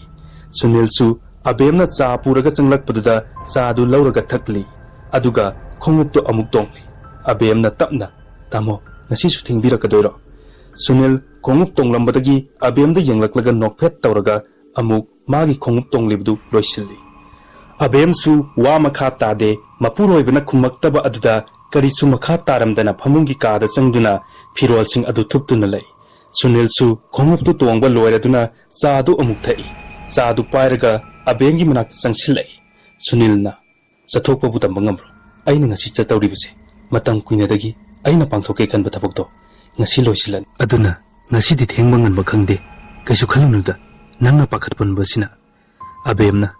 ꯁꯨꯅꯤꯜꯁꯨ ꯑꯕꯦꯝꯅ ꯆꯥ ꯄꯨꯔꯒ ꯆꯪꯂꯛꯄꯗꯨꯗ ꯆꯥꯗꯨ ꯂꯧꯔꯒ ꯊꯛꯂꯤ꯫ ꯑꯗꯨꯒ ꯈꯣꯡꯎꯞꯇꯨ ꯑꯃꯨꯛ ꯇꯣꯡꯂꯤ꯫ ꯑꯕꯦꯝꯅ ꯇꯞꯅ, "ꯇꯥꯃꯣ, ꯉꯁꯤꯁꯨ ꯊꯦꯡꯕꯤꯔꯛꯀꯗꯣꯏꯔꯣ?" ꯁꯨꯅꯤꯜ ꯈꯣꯡꯎꯞ ꯇꯣꯡꯂꯝꯕꯗꯒꯤ ꯑꯕꯦꯝꯗ ꯌꯦꯡꯂꯛꯂꯒ ꯅꯣꯛꯐꯦꯠ ꯇꯧꯔꯒ ꯑꯃꯨꯛ ꯃꯥꯒꯤ ꯈꯣꯡꯎꯞ ꯇꯣꯡꯂꯤꯕꯗꯨ ꯂꯣꯏꯁꯤꯜꯂꯤ꯫ ꯑꯕꯦꯝꯁꯨ ꯋꯥ ꯃꯈꯥ ꯇꯥꯗꯦ꯫ ꯃꯄꯨꯔꯣꯏꯕꯅ ꯈꯨꯝꯃꯛꯇꯕ ꯑꯗꯨꯗ ꯀꯔꯤꯁꯨ ꯃꯈꯥ ꯇꯥꯔꯝꯗꯅ ꯐꯃꯨꯡꯒꯤ ꯀꯥꯗ ꯆꯪꯗꯨꯅ ꯐꯤꯔꯣꯜꯁꯤꯡ ꯑꯗꯨ ꯊꯨꯞꯇꯨꯅ ꯂꯩ꯫ ꯁꯨꯅꯤꯜꯁꯨ ꯈꯣꯡꯎꯞꯇꯨ ꯇꯣꯡꯕ ꯂꯣꯏꯔꯗꯨꯅ ꯆꯥꯗꯨ ꯑꯃꯨꯛ ꯊꯛꯏ꯫ ꯆꯥꯗꯨ ꯄꯥꯏꯔꯒ ꯑꯕꯦꯝꯒꯤ ꯃꯅꯥꯛꯇ ꯆꯪꯁꯤꯜꯂꯛꯏ꯫ ꯁꯨꯅꯤꯜꯅ, "ꯆꯠꯊꯣꯛꯄꯕꯨ ꯇꯝꯕ ꯉꯝꯂꯣꯏ꯫ ꯑꯩꯅ ꯉꯁꯤ ꯆꯠꯇꯧꯔꯤꯕꯁꯦ ꯃꯇꯝ ꯀꯨꯏꯅꯗꯒꯤ ꯑꯩꯅ ꯄꯥꯡꯊꯣꯛꯀꯦ ꯈꯟꯕ ꯊꯕꯛꯇꯣ ꯉꯁꯤ ꯂꯣꯏꯁꯤꯜꯂꯅꯤ꯫ ꯑꯗꯨꯅ ꯉꯁꯤꯗꯤ ꯊꯦꯡꯕ ꯉꯟꯕ ꯈꯪꯗꯦ꯫ ꯀꯩꯁꯨ ꯈꯜꯂꯨꯅꯨꯗ, ꯅꯪꯅ ꯄꯥꯈꯠꯄꯟꯕꯁꯤꯅ"꯫ ꯑꯕꯦꯝꯅ,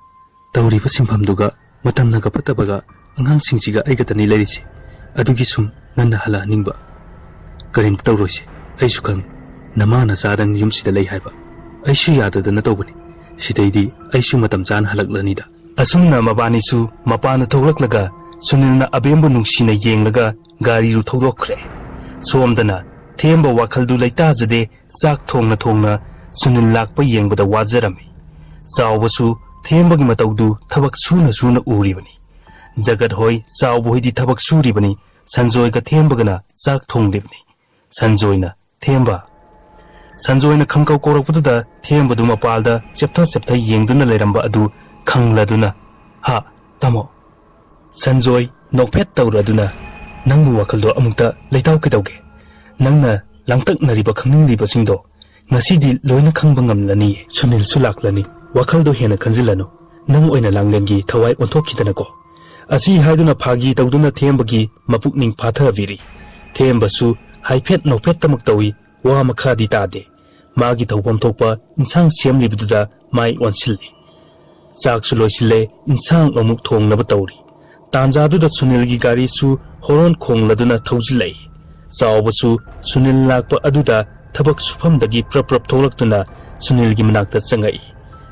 "ꯇꯧꯔꯤꯕ ꯁꯤꯟꯐꯝꯗꯨꯒ ꯃꯇꯝꯅꯒ ꯐꯠꯇꯕꯒ ꯑꯉꯥꯡꯁꯤꯡꯁꯤꯒ ꯑꯩꯒꯇꯅꯤ ꯂꯩꯔꯤꯁꯦ꯫ ꯑꯗꯨꯒꯤ ꯁꯨꯝ ꯉꯟꯅ ꯍꯜꯂꯛꯍꯟꯅꯤꯡꯕ꯫ ꯀꯔꯤꯝꯇ ꯇꯧꯔꯣꯏꯁꯦ꯫ ꯑꯩꯁꯨ ꯈꯪꯉꯤ꯫ ꯅꯃꯥ ꯅꯆꯥꯗꯪ ꯌꯨꯝꯁꯤꯗ ꯂꯩ ꯍꯥꯏꯕ꯫ ꯑꯩꯁꯨ ꯌꯥꯗꯗꯅ ꯇꯧꯕꯅꯤ꯫ ꯁꯤꯗꯩꯗꯤ ꯑꯩꯁꯨ ꯃꯇꯝ ꯆꯥꯅ ꯍꯜꯂꯛꯂꯅꯤꯗ"꯫ ꯑꯁꯨꯝꯅ ꯃꯕꯥꯅꯤꯁꯨ ꯃꯄꯥꯟꯗ ꯊꯣꯛꯂꯛꯂꯒ ꯁꯨꯅꯤꯜꯅ ꯑꯕꯦꯝꯕꯨ ꯅꯨꯡꯁꯤꯅ ꯌꯦꯡꯂꯒ ꯒꯥꯔꯤꯗꯨ ꯊꯧꯗꯣꯛꯈ꯭ꯔꯦ꯫ ꯁꯣꯝꯗꯅ ꯊꯦꯝꯕ ꯋꯥꯈꯜꯗꯨ ꯂꯩꯇꯥꯖꯗꯦ꯫ ꯆꯥꯛ ꯊꯣꯡꯅ ꯊꯣꯡꯅ ꯁꯨꯅꯤꯜ ꯂꯥꯛꯄ ꯌꯦꯡꯕꯗ ꯋꯥꯖꯔꯝꯃꯤ꯫ ꯆꯥꯎꯕꯁꯨ ꯊꯦꯝꯕꯒꯤ ꯃꯇꯧꯗꯨ ꯊꯕꯛ ꯁꯨꯅ ꯁꯨꯅ ꯎꯔꯤꯕꯅꯤ꯫ ꯖꯒꯠ ꯍꯣꯏ, ꯆꯥꯎꯕ ꯍꯣꯏꯗꯤ ꯊꯕꯛ ꯁꯨꯔꯤꯕꯅꯤ꯫ ꯁꯟꯖꯣꯏꯒ ꯊꯦꯝꯕꯒꯅ ꯆꯥꯛ ꯊꯣꯡꯂꯤꯕꯅꯤ꯫ ꯁꯟꯖꯣꯏꯅ, "ꯊꯦꯝꯕ"꯫ ꯁꯟꯖꯣꯏꯅ ꯈꯪꯀꯧ ꯀꯧꯔꯛꯄꯗꯨꯗ ꯊꯦꯝꯕꯗꯨ ꯃꯄꯥꯜꯗ ꯆꯦꯞꯊ ꯆꯦꯞꯊ ꯌꯦꯡꯗꯨꯅ ꯂꯩꯔꯝꯕ ꯑꯗꯨ ꯈꯪꯂꯗꯨꯅ, "ꯍꯥ, ꯇꯥꯃꯣ"꯫ ꯁꯟꯖꯣꯏ ꯅꯣꯛꯐꯦꯠ ꯇꯧꯔꯗꯨꯅ, "ꯅꯪꯕꯨ ꯋꯥꯈꯜꯗꯣ ꯑꯃꯨꯛꯇ ꯂꯩꯇꯥꯎ ꯀꯩꯗꯧꯒꯦ? ꯅꯪꯅ ꯂꯥꯡꯇꯛꯅꯔꯤꯕ ꯈꯪꯅꯤꯡꯂꯤꯕꯁꯤꯡꯗꯣ ꯉꯁꯤꯗꯤ ꯂꯣꯏꯅ ꯈꯪꯕ ꯉꯝꯂꯅꯤ꯫ ꯁꯨꯅꯤꯜꯁꯨ ꯂꯥꯛꯂꯅꯤ꯫ ꯋꯥꯈꯜꯗꯣ ꯍꯦꯟꯅ ꯈꯟꯖꯤꯜꯂꯅꯨ꯫ ꯅꯪ ꯑꯣꯏꯅ ꯂꯥꯡꯂꯦꯟꯒꯤ ꯊꯋꯥꯏ ꯑꯣꯟꯊꯣꯛꯈꯤꯗꯅꯀꯣ"꯫ ꯑꯁꯤ ꯍꯥꯏꯗꯨꯅ ꯐꯥꯒꯤ ꯇꯧꯗꯨꯅ ꯊꯦꯝꯕꯒꯤ ꯃꯄꯨꯛꯅꯤꯡ ꯐꯥꯊꯕꯤꯔꯤ꯫ ꯊꯦꯝꯕꯁꯨ ꯍꯥꯏꯐꯦꯠ ꯅꯣꯛꯐꯦꯠꯇꯃꯛ ꯇꯧꯏ꯫ ꯋꯥ ꯃꯈꯥꯗꯤ ꯇꯥꯗꯦ꯫ ꯃꯥꯒꯤ ꯇꯧꯐꯝ ꯊꯣꯛꯄ ꯏꯟꯁꯥꯡ ꯁꯦꯝꯂꯤꯕꯗꯨꯗ ꯃꯥꯏ ꯑꯣꯟꯁꯤꯜꯂꯤ꯫ ꯆꯥꯛꯁꯨ ꯂꯣꯏꯁꯤꯜꯂꯦ, ꯏꯟꯁꯥꯡ ꯑꯃꯨꯛ ꯊꯣꯡꯅꯕ ꯇꯧꯔꯤ꯫ ꯇꯥꯟꯖꯥꯗꯨꯗ ꯁꯨꯅꯤꯜꯒꯤ ꯒꯥꯔꯤꯁꯨ ꯍꯣꯔꯣꯟ ꯈꯣꯡꯂꯗꯨꯅ ꯊꯧꯖꯤꯜꯂꯛꯏ꯫ ꯆꯥꯎꯕꯁꯨ ꯁꯨꯅꯤꯜ ꯂꯥꯛꯄ ꯑꯗꯨꯗ ꯊꯕꯛ ꯁꯨꯐꯝꯗꯒꯤ ꯄ꯭ꯔꯞ ꯄ꯭ꯔꯞ ꯊꯣꯛꯂꯛꯇꯨꯅ ꯁꯨꯅꯤꯜꯒꯤ ꯃꯅꯥꯛꯇ ꯆꯪꯉꯛꯏ꯫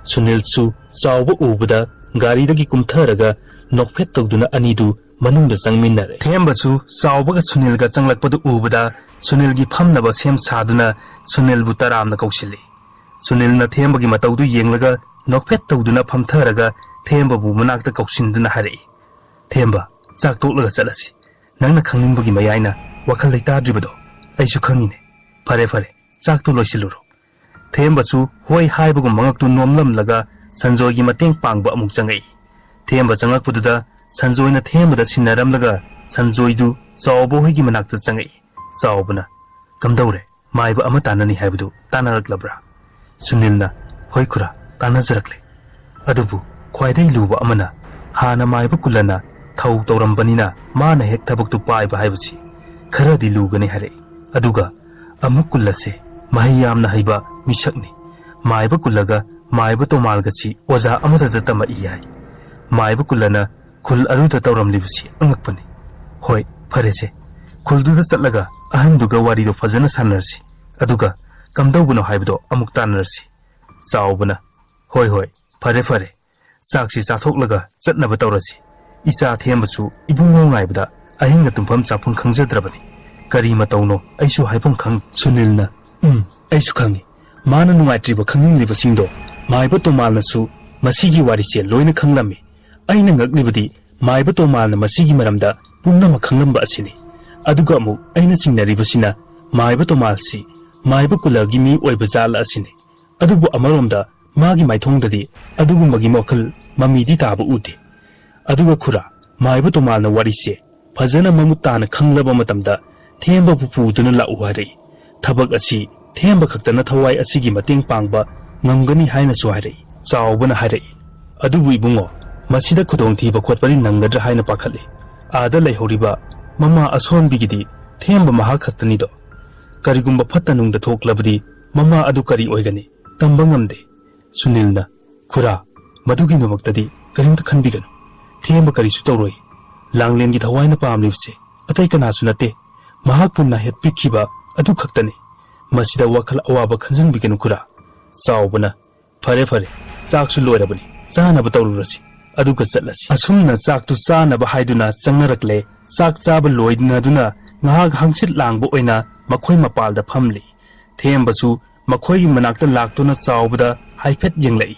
ꯁꯨꯅꯤꯜꯁꯨ ꯆꯥꯎꯕ ꯎꯕꯗ ꯒꯥꯔꯤꯗꯒꯤ ꯀꯨꯝꯊꯔꯒ ꯅꯣꯛꯐꯦꯠ ꯇꯧꯗꯨꯅ ꯑꯅꯤꯗꯨ ꯃꯅꯨꯡꯗ ꯆꯪꯃꯤꯟꯅꯔꯦ꯫ ꯊꯦꯝꯕꯁꯨ ꯆꯥꯎꯕꯒ ꯁꯨꯅꯤꯜꯒ ꯆꯪꯂꯛꯄꯗꯨ ꯎꯕꯗ ꯁꯨꯅꯤꯜꯒꯤ ꯐꯝꯅꯕ ꯁꯦꯝ ꯁꯥꯗꯨꯅ ꯁꯨꯅꯤꯜꯕꯨ ꯇꯔꯥꯝꯅ ꯀꯧꯁꯤꯜꯂꯤ꯫ ꯁꯨꯅꯤꯜꯅ ꯊꯦꯝꯕꯒꯤ ꯃꯇꯧꯗꯨ ꯌꯦꯡꯂꯒ ꯅꯣꯛꯐꯦꯠ ꯇꯧꯗꯨꯅ ꯐꯝꯊꯔꯒ ꯊꯦꯝꯕꯕꯨ ꯃꯅꯥꯛꯇ ꯀꯧꯁꯤꯟꯗꯨꯅ ꯍꯥꯏꯔꯛꯏ, "ꯊꯦꯝꯕ, ꯆꯥꯛ ꯇꯣꯛꯂꯒ ꯆꯠꯂꯁꯤ꯫ ꯅꯪꯅ ꯈꯪꯅꯤꯡꯕꯒꯤ ꯃꯌꯥꯏꯅ ꯋꯥꯈꯜ ꯂꯩꯇꯥꯗ꯭ꯔꯤꯕꯗꯣ ꯑꯩꯁꯨ ꯈꯪꯉꯤꯅꯦ꯫ ꯐꯔꯦ ꯐꯔꯦ, ꯆꯥꯛꯇꯨ ꯂꯣꯏꯁꯤꯜꯂꯨꯔꯣ꯫ ꯊꯦꯝꯕꯁꯨ ꯍꯣꯏ ꯍꯥꯏꯕꯒꯨꯝ ꯃꯉꯛꯇꯨ ꯅꯣꯝꯂꯝꯂꯒ ꯁꯟꯖꯣꯏꯒꯤ ꯃꯇꯦꯡ ꯄꯥꯡꯕ ꯑꯃꯨꯛ ꯆꯪꯉꯛꯏ꯫ ꯊꯦꯝꯕ ꯆꯪꯉꯛꯄꯗꯨꯗ ꯁꯟꯖꯣꯏꯅ ꯊꯦꯝꯕꯗ ꯁꯤꯟꯅꯔꯝꯂꯒ ꯁꯟꯖꯣꯏꯗꯨ ꯆꯥꯎꯕ ꯍꯣꯏꯒꯤ ꯃꯅꯥꯛꯇ ꯆꯪꯉꯛꯏ꯫ ꯆꯥꯎꯕꯅ, "ꯀꯝꯗꯧꯔꯦ? ꯃꯥꯏꯕ ꯑꯃ ꯇꯥꯟꯅꯅꯤ ꯍꯥꯏꯕꯗꯨ ꯇꯥꯟꯅꯔꯛꯂꯕ꯭ꯔꯥ?" ꯁꯨꯅꯤꯜꯅ, "ꯍꯣꯏ ꯈꯨꯔꯥ, ꯇꯥꯟꯅꯖꯔꯛꯂꯦ꯫ ꯑꯗꯨꯕꯨ ꯈ꯭ꯋꯥꯏꯗꯒꯤ ꯂꯨꯕ ꯑꯃꯅ ꯍꯥꯟꯅ ꯃꯥꯏꯕ ꯀꯨꯜꯂꯅ ꯊꯧ ꯇꯧꯔꯝꯕꯅꯤꯅ ꯃꯥꯅ ꯍꯦꯛ ꯊꯕꯛꯇꯨ ꯄꯥꯏꯕ ꯍꯥꯏꯕꯁꯤ ꯈꯔꯗꯤ ꯂꯨꯒꯅꯤ ꯍꯥꯏꯔꯛꯏ꯫ ꯑꯗꯨꯒ ꯑꯃꯨꯛ ꯀꯨꯜꯂꯁꯦ ꯃꯍꯩ ꯌꯥꯝꯅ ꯍꯩꯕ ꯃꯤꯁꯛꯅꯤ꯫ ꯃꯥꯏꯕ ꯀꯨꯜꯂꯒ ꯃꯥꯏꯕ ꯇꯣꯃꯥꯜꯒꯁꯤ ꯑꯣꯖꯥ ꯑꯃꯗꯇ ꯇꯝꯃꯛꯏ ꯍꯥꯏ꯫ ꯃꯥꯏꯕ ꯀꯨꯜꯂꯅ ꯈꯨꯜ ꯑꯗꯨꯗ ꯇꯧꯔꯝꯂꯤꯕꯁꯤ ꯑꯉꯛꯄꯅꯤ꯫ ꯍꯣꯏ, ꯐꯔꯦꯁꯦ, ꯈꯨꯜꯗꯨꯗ ꯆꯠꯂꯒ ꯑꯍꯟꯗꯨꯒ ꯋꯥꯔꯤꯗꯣ ꯐꯖꯅ ꯁꯥꯟꯅꯔꯁꯤ꯫ ꯑꯗꯨꯒ ꯀꯝꯗꯧꯕꯅꯣ ꯍꯥꯏꯕꯗꯣ ꯑꯃꯨꯛ ꯇꯥꯟꯅꯔꯁꯤ꯫" ꯆꯥꯎꯕꯅ, "ꯍꯣꯏ ꯍꯣꯏ, ꯐꯔꯦ ꯐꯔꯦ, ꯆꯥꯛꯁꯤ ꯆꯥꯊꯣꯛꯂꯒ ꯆꯠꯅꯕ ꯇꯧꯔꯁꯤ꯫ ꯏꯆꯥ ꯊꯦꯝꯕꯁꯨ ꯏꯕꯨꯡꯉꯣ ꯉꯥꯏꯕꯗ ꯑꯍꯤꯡꯒ ꯇꯨꯝꯐꯝ ꯆꯥꯐꯝ ꯈꯪꯖꯗ꯭ꯔꯕꯅꯤ꯫ ꯀꯔꯤ ꯃꯇꯧꯅꯣ ꯑꯩꯁꯨ ꯍꯥꯏꯐꯝ ꯈꯪ..." ꯁꯨꯅꯤꯜꯅ, "ꯎꯝ, ꯑꯩꯁꯨ ꯈꯪꯉꯤ꯫ ꯃꯥꯅ ꯅꯨꯡꯉꯥꯏꯇ꯭ꯔꯤꯕ ꯈꯪꯅꯤꯡꯂꯤꯕꯁꯤꯡꯗꯣ ꯃꯥꯏꯕ ꯇꯣꯃꯥꯜꯅꯁꯨ ꯃꯁꯤꯒꯤ ꯋꯥꯔꯤꯁꯦ ꯂꯣꯏꯅ ꯈꯪꯂꯝꯃꯤ꯫ ꯑꯩꯅ ꯉꯛꯂꯤꯕꯗꯤ ꯃꯥꯏꯕ ꯇꯣꯃꯥꯜꯅ ꯃꯁꯤꯒꯤ ꯃꯔꯝꯗ ꯄꯨꯝꯅꯃꯛ ꯈꯪꯂꯝꯕ ꯑꯁꯤꯅꯤ꯫ ꯑꯗꯨꯒ ꯑꯃꯨꯛ ꯑꯩꯅ ꯆꯤꯡꯅꯔꯤꯕꯁꯤꯅ ꯃꯥꯏꯕ ꯇꯣꯃꯥꯜꯁꯤ ꯃꯥꯏꯕ ꯀꯨꯂꯒꯤ ꯃꯤ ꯑꯣꯏꯕ ꯖꯥꯠꯂ ꯑꯁꯤꯅꯤ꯫ ꯑꯗꯨꯕꯨ ꯑꯃꯔꯣꯝꯗ ꯃꯥꯒꯤ ꯃꯥꯏꯊꯣꯡꯗꯗꯤ ꯑꯗꯨꯒꯨꯝꯕꯒꯤ ꯋꯥꯈꯜ ꯃꯃꯤꯗꯤ ꯇꯥꯕ ꯎꯗꯦ꯫ ꯑꯗꯨꯒ ꯈꯨꯔꯥ, ꯃꯥꯏꯕ ꯇꯣꯃꯥꯜꯅ ꯋꯥꯔꯤꯁꯦ ꯐꯖꯅ ꯃꯃꯨꯠ ꯇꯥꯅ ꯈꯪꯂꯕ ꯃꯇꯝꯗ ꯊꯦꯝꯕꯕꯨ ꯄꯨꯗꯨꯅ ꯂꯥꯛꯎ ꯍꯥꯏꯔꯛꯏ꯫ ꯊꯕꯛ ꯑꯁꯤ ꯊꯦꯝꯕ ꯈꯛꯇꯅ ꯊꯋꯥꯏ ꯑꯁꯤꯒꯤ ꯃꯇꯦꯡ ꯄꯥꯡꯕ ꯉꯝꯒꯅꯤ ꯍꯥꯏꯅꯁꯨ ꯍꯥꯏꯔꯛꯏ꯫" ꯆꯥꯎꯕꯅ ꯍꯥꯏꯔꯛꯏ, "ꯑꯗꯨꯕꯨ ꯏꯕꯨꯡꯉꯣ, ꯃꯁꯤꯗ ꯈꯨꯗꯣꯡꯊꯤꯕ ꯈꯣꯠꯄꯗꯤ ꯅꯪꯒꯗ꯭ꯔꯥ ꯍꯥꯏꯅ ꯄꯥꯈꯠꯂꯤ꯫ ꯑꯥꯗ ꯂꯩꯍꯧꯔꯤꯕ ꯃꯃꯥ ꯑꯁꯣꯟꯕꯤꯒꯤꯗꯤ ꯊꯦꯝꯕ ꯃꯍꯥꯛ ꯈꯛꯇꯅꯤꯗꯣ꯫ ꯀꯔꯤꯒꯨꯝꯕ ꯐꯠꯇ ꯅꯨꯡꯗ ꯊꯣꯛꯂꯕꯗꯤ ꯃꯃꯥ ꯑꯗꯨ ꯀꯔꯤ ꯑꯣꯏꯒꯅꯤ? ꯇꯝꯕ ꯉꯝꯗꯦ꯫" ꯁꯨꯅꯤꯜꯅ, "ꯈꯨꯔꯥ, ꯃꯗꯨꯒꯤꯗꯃꯛꯇꯗꯤ ꯀꯔꯤꯝꯇ ꯈꯟꯕꯤꯒꯅꯨ꯫ ꯊꯦꯝꯕ ꯀꯔꯤꯁꯨ ꯇꯧꯔꯣꯏ꯫ ꯂꯥꯡꯂꯦꯟꯒꯤ ꯊꯋꯥꯏꯅ ꯄꯥꯝꯂꯤꯕꯁꯦ ꯑꯇꯩ ꯀꯅꯥꯁꯨ ꯅꯠꯇꯦ, ꯃꯍꯥꯛꯄꯨ ꯅꯥꯍꯦꯠꯄꯤꯈꯤꯕ ꯑꯗꯨ ꯈꯛꯇꯅꯤ꯫ ꯃꯁꯤꯗ ꯋꯥꯈꯜ ꯑꯋꯥꯕ ꯈꯟꯖꯤꯟꯕꯤꯒꯅꯨ ꯈꯨꯔꯥ꯫" ꯆꯥꯎꯕꯅ, "ꯐꯔꯦ ꯐꯔꯦ, ꯆꯥꯛꯁꯨ ꯂꯣꯏꯔꯕꯅꯤ, ꯆꯥꯅꯕ ꯇꯧꯔꯨꯔꯁꯤ, ꯑꯗꯨꯒ ꯆꯠꯂꯁꯤ꯫" ꯑꯁꯨꯝꯅ ꯆꯥꯛꯇꯨ ꯆꯥꯅꯕ ꯍꯥꯏꯗꯨꯅ ꯆꯪꯅꯔꯛꯂꯦ꯫ ꯆꯥꯛ ꯆꯥꯕ ꯂꯣꯏꯅꯗꯨꯅ ꯉꯥꯏꯍꯥꯛ ꯍꯪꯆꯤꯠ ꯂꯥꯡꯕ ꯑꯣꯏꯅ ꯃꯈꯣꯏ ꯃꯄꯥꯜꯗ ꯐꯝꯂꯤ꯫ ꯊꯦꯝꯕꯁꯨ ꯃꯈꯣꯏꯒꯤ ꯃꯅꯥꯛꯇ ꯂꯥꯛꯇꯨꯅ ꯆꯥꯎꯕꯗ ꯍꯥꯏꯐꯦꯠ ꯌꯦꯡꯂꯛꯏ꯫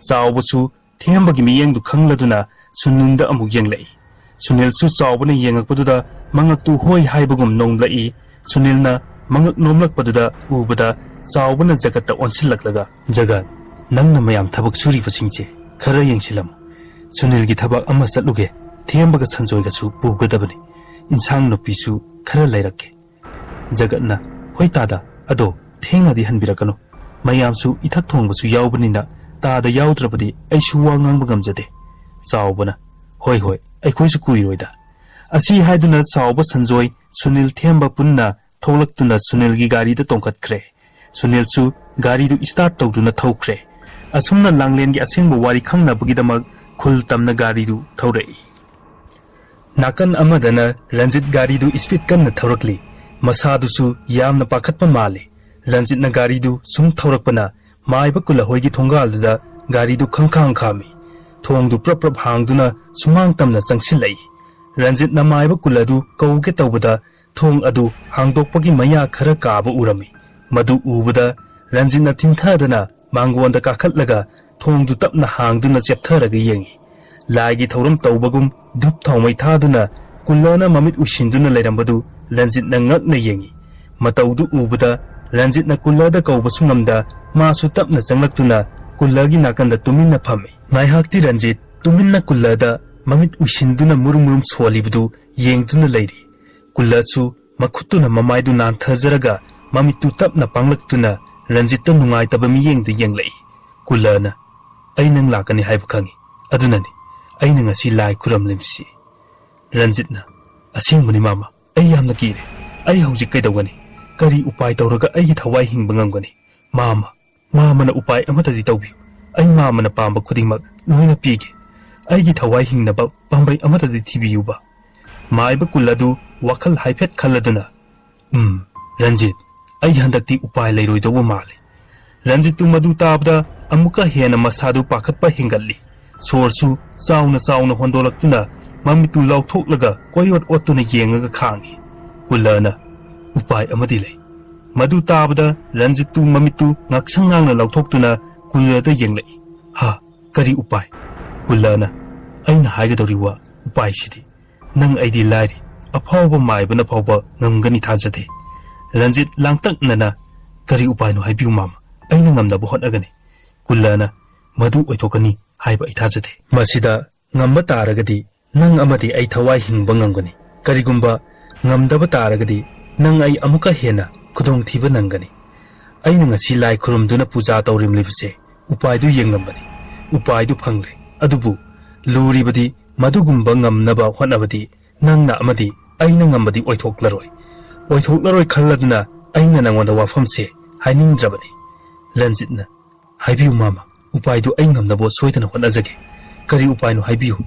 ꯆꯥꯎꯕꯁꯨ ꯊꯦꯝꯕꯒꯤ ꯃꯤꯠꯌꯦꯡꯗꯨ ꯈꯪꯂꯗꯨꯅ ꯁꯨꯅꯤꯜꯗ ꯑꯃꯨꯛ ꯌꯦꯡꯂꯛꯏ꯫ ꯁꯨꯅꯤꯜꯁꯨ ꯆꯥꯎꯕꯅ ꯌꯦꯡꯉꯛꯄꯗꯨꯗ ꯃꯉꯛꯇꯨ ꯍꯣꯏ ꯍꯥꯏꯕꯒꯨꯝ ꯅꯣꯝꯂꯛꯏ꯫ ꯁꯨꯅꯤꯜꯅ ꯃꯉꯛ ꯅꯣꯝꯂꯛꯄꯗꯨꯗ ꯎꯕꯗ ꯆꯥꯎꯕꯅ ꯖꯒꯠꯇ ꯑꯣꯟꯁꯤꯜꯂꯛꯂꯒ, "ꯖꯒꯠ, ꯅꯪꯅ ꯃꯌꯥꯝ ꯊꯕꯛ ꯁꯨꯔꯤꯕꯁꯤꯡꯁꯦ ꯈꯔ ꯌꯦꯡꯁꯤꯜꯂꯝꯃꯨ꯫ ꯁꯨꯅꯤꯜꯒꯤ ꯊꯕꯛ ꯑꯃ ꯆꯠꯂꯨꯒꯦ, ꯊꯦꯝꯕꯒ ꯁꯟꯖꯣꯏꯒꯁꯨ ꯄꯨꯒꯗꯕꯅꯤ꯫ ꯏꯟꯁꯥꯡ ꯅꯨꯄꯤꯁꯨ ꯈꯔ ꯂꯩꯔꯛꯀꯦ꯫" ꯖꯒꯠꯅ, "ꯍꯣꯏ ꯇꯥꯗ, ꯑꯗꯣ ꯊꯦꯡꯅꯗꯤ ꯍꯟꯕꯤꯔꯛꯀꯅꯨ꯫ ꯃꯌꯥꯝꯁꯨ ꯏꯊꯛ ꯊꯣꯡꯕꯁꯨ ꯌꯥꯎꯕꯅꯤꯅ ꯇꯥꯗ ꯌꯥꯎꯗ꯭ꯔꯕꯗꯤ ꯑꯩꯁꯨ ꯋꯥ ꯉꯥꯡꯕ ꯉꯝꯖꯗꯦ꯫" ꯆꯥꯎꯕꯅ, "ꯍꯣꯏ ꯍꯣꯏ, ꯑꯩꯈꯣꯏꯁꯨ ꯀꯨꯏꯔꯣꯏꯗ꯫" ꯑꯁꯤ ꯍꯥꯏꯗꯨꯅ ꯆꯥꯎꯕ, ꯁꯟꯖꯣꯏ, ꯁꯨꯅꯤꯜ, ꯊꯦꯝꯕ ꯄꯨꯟꯅ ꯊꯣꯛꯂꯛꯇꯨꯅ ꯁꯨꯅꯤꯜꯒꯤ ꯒꯥꯔꯤꯗ ꯇꯣꯡꯈꯠꯈ꯭ꯔꯦ꯫ ꯁꯨꯅꯤꯜꯁꯨ ꯒꯥꯔꯤꯗꯨ start ꯇꯧꯗꯨꯅ ꯊꯧꯈ꯭ꯔꯦ꯫ ꯑꯁꯨꯝꯅ ꯂꯥꯡꯂꯦꯟꯒꯤ ꯑꯁꯦꯡꯕ ꯋꯥꯔꯤ ꯈꯪꯅꯕꯒꯤꯗꯃꯛ ꯈꯨꯜ ꯇꯝꯅ ꯒꯥꯔꯤꯗꯨ ꯊꯧꯔꯛꯏ꯫ ꯅꯥꯀꯟ ꯑꯃꯗꯅ ꯔꯟꯖꯤꯠ ꯒꯥꯔꯤꯗꯨ speed ꯀꯟꯅ ꯊꯧꯔꯛꯂꯤ꯫ ꯃꯁꯥꯗꯨꯁꯨ ꯌꯥꯝꯅ ꯄꯥꯈꯠꯄ ꯃꯥꯜꯂꯤ꯫ ꯔꯟꯖꯤꯠꯅ ꯒꯥꯔꯤꯗꯨ ꯁꯨꯝ ꯊꯧꯔꯛꯄꯅ ꯃꯥꯏꯕ ꯀꯨꯂꯍꯣꯏꯒꯤ ꯊꯣꯡꯒꯥꯜꯗꯨꯗ ꯒꯥꯔꯤꯗꯨ ꯈꯪꯈꯥꯡ ꯈꯥꯝꯃꯤ꯫ ꯊꯣꯡꯗꯨ ꯄ꯭ꯔꯞ ꯄ꯭ꯔꯞ ꯍꯥꯡꯗꯨꯅ ꯁꯨꯃꯥꯡ ꯇꯝꯅ ꯆꯪꯁꯤꯜꯂꯛꯏ꯫ ꯔꯟꯖꯤꯠꯅ ꯃꯥꯏꯕ ꯀꯨꯂꯗꯨ ꯀꯧꯒꯦ ꯇꯧꯕꯗ ꯊꯣꯡ ꯑꯗꯨ ꯍꯥꯡꯗꯣꯛꯄꯒꯤ ꯃꯌꯥ ꯈꯔ ꯀꯥꯕ ꯎꯔꯝꯃꯤ꯫ ꯃꯗꯨ ꯎꯕꯗ ꯔꯟꯖꯤꯠꯅ ꯊꯤꯟꯊꯗꯅ ꯃꯥꯡꯒꯣꯟꯗ ꯀꯥꯈꯠꯂꯒ ꯊꯣꯡꯗꯨ ꯇꯞꯅ ꯍꯥꯡꯗꯨꯅ ꯆꯦꯞꯊꯔꯒ ꯌꯦꯡꯏ꯫ ꯂꯥꯏꯒꯤ ꯊꯧꯔꯝ ꯇꯧꯕꯒꯨꯝ ꯙꯨꯞ ꯊꯥꯎꯃꯩ ꯊꯥꯗꯨꯅ ꯀꯨꯜꯂꯅ ꯃꯃꯤꯠ ꯎꯏꯁꯤꯟꯗꯨꯅ ꯂꯩꯔꯝꯕꯗꯨ ꯔꯟꯖꯤꯠꯅ ꯉꯛꯅ ꯌꯦꯡꯏ꯫ ꯃꯇꯧꯗꯨ ꯎꯕꯗ ꯔꯟꯖꯤꯠꯅ ꯀꯨꯜꯂꯗ ꯀꯧꯕꯁꯨ ꯉꯝꯗ ꯃꯥꯁꯨ ꯇꯞꯅ ꯆꯪꯂꯛꯇꯨꯅ ꯀꯨꯜꯂꯒꯤ ꯅꯥꯀꯟꯗ ꯇꯨꯃꯤꯟꯅ ꯐꯝꯃꯤ꯫ ꯉꯥꯏꯍꯥꯛꯇꯤ ꯔꯟꯖꯤꯠ ꯇꯨꯃꯤꯟꯅ ꯀꯨꯜꯂꯗ ꯃꯃꯤꯠ ꯎꯏꯁꯤꯟꯗꯨꯅ ꯃꯨꯔꯨꯝ ꯃꯨꯔꯨꯝ ꯁꯣꯜꯂꯤꯕꯗꯨ ꯌꯦꯡꯗꯨꯅ ꯂꯩꯔꯤ꯫ ꯀꯨꯜꯂꯁꯨ ꯃꯈꯨꯠꯇꯨꯅ ꯃꯃꯥꯏꯗꯨ ꯅꯥꯟꯊꯖꯔꯒ ꯃꯃꯤꯠꯇꯨ ꯇꯞꯅ ꯄꯥꯡꯂꯛꯇꯨꯅ ꯔꯟꯖꯤꯠꯇ ꯅꯨꯡꯉꯥꯏꯇꯕ ꯃꯤꯠꯌꯦꯡꯗ ꯌꯦꯡꯂꯛꯏ꯫ ꯀꯨꯜꯂꯅ, "ꯑꯩ ꯅꯪ ꯂꯥꯛꯀꯅꯤ ꯍꯥꯏꯕ ꯈꯪꯏ꯫ ꯑꯗꯨꯅꯅꯤ ꯑꯩꯅ ꯉꯁꯤ ꯂꯥꯏ ꯈꯨꯔꯝꯂꯤꯕꯁꯤ꯫" ꯔꯟꯖꯤꯠꯅ, "ꯑꯁꯦꯡꯕꯅꯤ ꯃꯥꯃ, ꯑꯩ ꯌꯥꯝꯅ ꯀꯤꯔꯦ꯫ ꯑꯩ ꯍꯧꯖꯤꯛ ꯀꯩꯗꯧꯒꯅꯤ? ꯀꯔꯤ ꯎꯄꯥꯏ ꯇꯧꯔꯒ ꯑꯩꯒꯤ ꯊꯋꯥꯏ ꯍꯤꯡꯕ ꯉꯝꯒꯅꯤ? ꯃꯥꯃ, ꯃꯥꯃꯅ ꯎꯄꯥꯏ ꯑꯃꯠꯇꯗꯤ ꯇꯧꯕꯤꯌꯨ꯫ ꯑꯩ ꯃꯥꯃꯅ ꯄꯥꯝꯕ ꯈꯨꯗꯤꯡꯃꯛ ꯂꯣꯏꯅ ꯄꯤꯒꯦ꯫ ꯑꯩꯒꯤ ꯊꯋꯥꯏ ꯍꯤꯡꯅꯕ ꯄꯥꯝꯕꯩ ꯑꯃꯠꯇꯗꯤ ꯊꯤꯕꯤꯌꯨꯕ꯫" ꯃꯥꯏꯕ ꯀꯨꯜ ꯑꯗꯨ ꯋꯥꯈꯜ ꯍꯥꯏꯐꯦꯠ ꯈꯜꯂꯗꯨꯅ, "ꯎꯝ, ꯔꯟꯖꯤꯠ, ꯑꯩ ꯍꯟꯗꯛꯇꯤ ꯎꯄꯥꯏ ꯂꯩꯔꯣꯏꯗꯧꯕ ꯃꯥꯜꯂꯤ꯫" ꯔꯟꯖꯤꯠꯇꯨ ꯃꯗꯨ ꯇꯥꯕꯗ ꯑꯃꯨꯛꯀ ꯍꯦꯟꯅ ꯃꯁꯥꯗꯨ ꯄꯥꯈꯠꯄ ꯍꯦꯟꯒꯠꯂꯤ꯫ ꯁꯣꯔꯁꯨ ꯆꯥꯎꯅ ꯆꯥꯎꯅ ꯍꯣꯟꯗꯣꯛꯂꯛꯇꯨꯅ ꯃꯃꯤꯠꯇꯨ ꯂꯥꯎꯊꯣꯛꯂꯒ ꯀꯣꯏꯑꯣꯠ ꯑꯣꯠꯇꯨꯅ ꯌꯦꯡꯉꯒ ꯈꯥꯡꯏ꯫ ꯀꯨꯜꯂꯅ, "ꯎꯄꯥꯏ ꯑꯃꯗꯤ ꯂꯩ꯫" ꯃꯗꯨ ꯇꯥꯕꯗ ꯔꯟꯖꯤꯠꯇꯨ ꯃꯃꯤꯠꯇꯨ ꯉꯥꯛꯁꯪ ꯉꯥꯡꯅ ꯂꯥꯎꯊꯣꯛꯇꯨꯅ ꯀꯨꯜꯂꯗ ꯌꯦꯡꯂꯛꯏ꯫ "ꯍꯥ, ꯀꯔꯤ ꯎꯄꯥꯏ?" ꯀꯨꯜꯂꯅ, "ꯑꯩꯅ ꯍꯥꯏꯒꯗꯧꯔꯤꯕ ꯎꯄꯥꯏꯁꯤꯗꯤ "ꯅꯪ ꯑꯩꯗꯤ ꯂꯥꯏꯔꯤ, ꯑꯐꯥꯎꯕ ꯃꯥꯏꯕꯅ ꯐꯥꯎꯕ ꯉꯝꯒꯅꯤ ꯊꯥꯖꯗꯦ"꯫ ꯔꯟꯖꯤꯠ ꯂꯥꯡꯇꯛꯅꯅ, "ꯀꯔꯤ ꯎꯄꯥꯏꯅꯣ ꯍꯥꯏꯕꯤꯌꯨ ꯃꯥꯃ, ꯑꯩꯅ ꯉꯝꯅꯕ ꯍꯣꯠꯅꯒꯅꯤ"꯫ ꯀꯨꯜꯂꯅ, "ꯃꯗꯨ ꯑꯣꯏꯊꯣꯛꯀꯅꯤ ꯍꯥꯏꯕ ꯑꯩ ꯊꯥꯖꯗꯦ꯫ ꯃꯁꯤꯗ ꯉꯝꯕ ꯇꯥꯔꯒꯗꯤ ꯅꯪ ꯑꯃꯗꯤ ꯑꯩ ꯊꯋꯥꯏ ꯍꯤꯡꯕ ꯉꯝꯒꯅꯤ꯫ ꯀꯔꯤꯒꯨꯝꯕ ꯉꯝꯗꯕ ꯇꯥꯔꯒꯗꯤ ꯅꯪ ꯑꯩ ꯑꯃꯨꯛꯀ ꯍꯦꯟꯅ ꯈꯨꯗꯣꯡꯊꯤꯕ ꯅꯪꯒꯅꯤ꯫ ꯑꯩꯅ ꯉꯁꯤ ꯂꯥꯏ ꯈꯨꯔꯨꯝꯗꯨꯅ ꯄꯨꯖꯥ ꯇꯧꯔꯤꯕꯁꯦ ꯎꯄꯥꯏꯗꯨ ꯌꯦꯡꯂꯝꯕꯅꯤ꯫ ꯎꯄꯥꯏꯗꯨ ꯐꯪꯂꯦ꯫ ꯑꯗꯨꯕꯨ ꯂꯨꯔꯤꯕꯗꯤ ꯃꯗꯨꯒꯨꯝꯕ ꯉꯝꯅꯕ ꯍꯣꯠꯅꯕꯗꯤ ꯅꯪꯅ ꯑꯃꯗꯤ ꯑꯩꯅ ꯉꯝꯕꯗꯤ ꯑꯣꯏꯊꯣꯛꯂꯔꯣꯏ꯫ ꯑꯣꯏꯊꯣꯛꯂꯔꯣꯏ ꯈꯜꯂꯗꯨꯅ ꯑꯩꯅ ꯅꯪꯉꯣꯟꯗ ꯋꯥꯐꯝꯁꯦ ꯍꯥꯏꯅꯤꯡꯗ꯭ꯔꯕꯅꯤ"꯫ ꯔꯟꯖꯤꯠꯅ, "ꯍꯥꯏꯕꯤꯌꯨ ꯃꯥꯃ, ꯎꯄꯥꯏꯗꯨ ꯑꯩ ꯉꯝꯅꯕ ꯁꯣꯏꯗꯅ ꯍꯣꯠꯅꯖꯒꯦ꯫ ꯀꯔꯤ ꯎꯄꯥꯏꯅꯣ ꯍꯥꯏꯕꯤꯌꯨ"꯫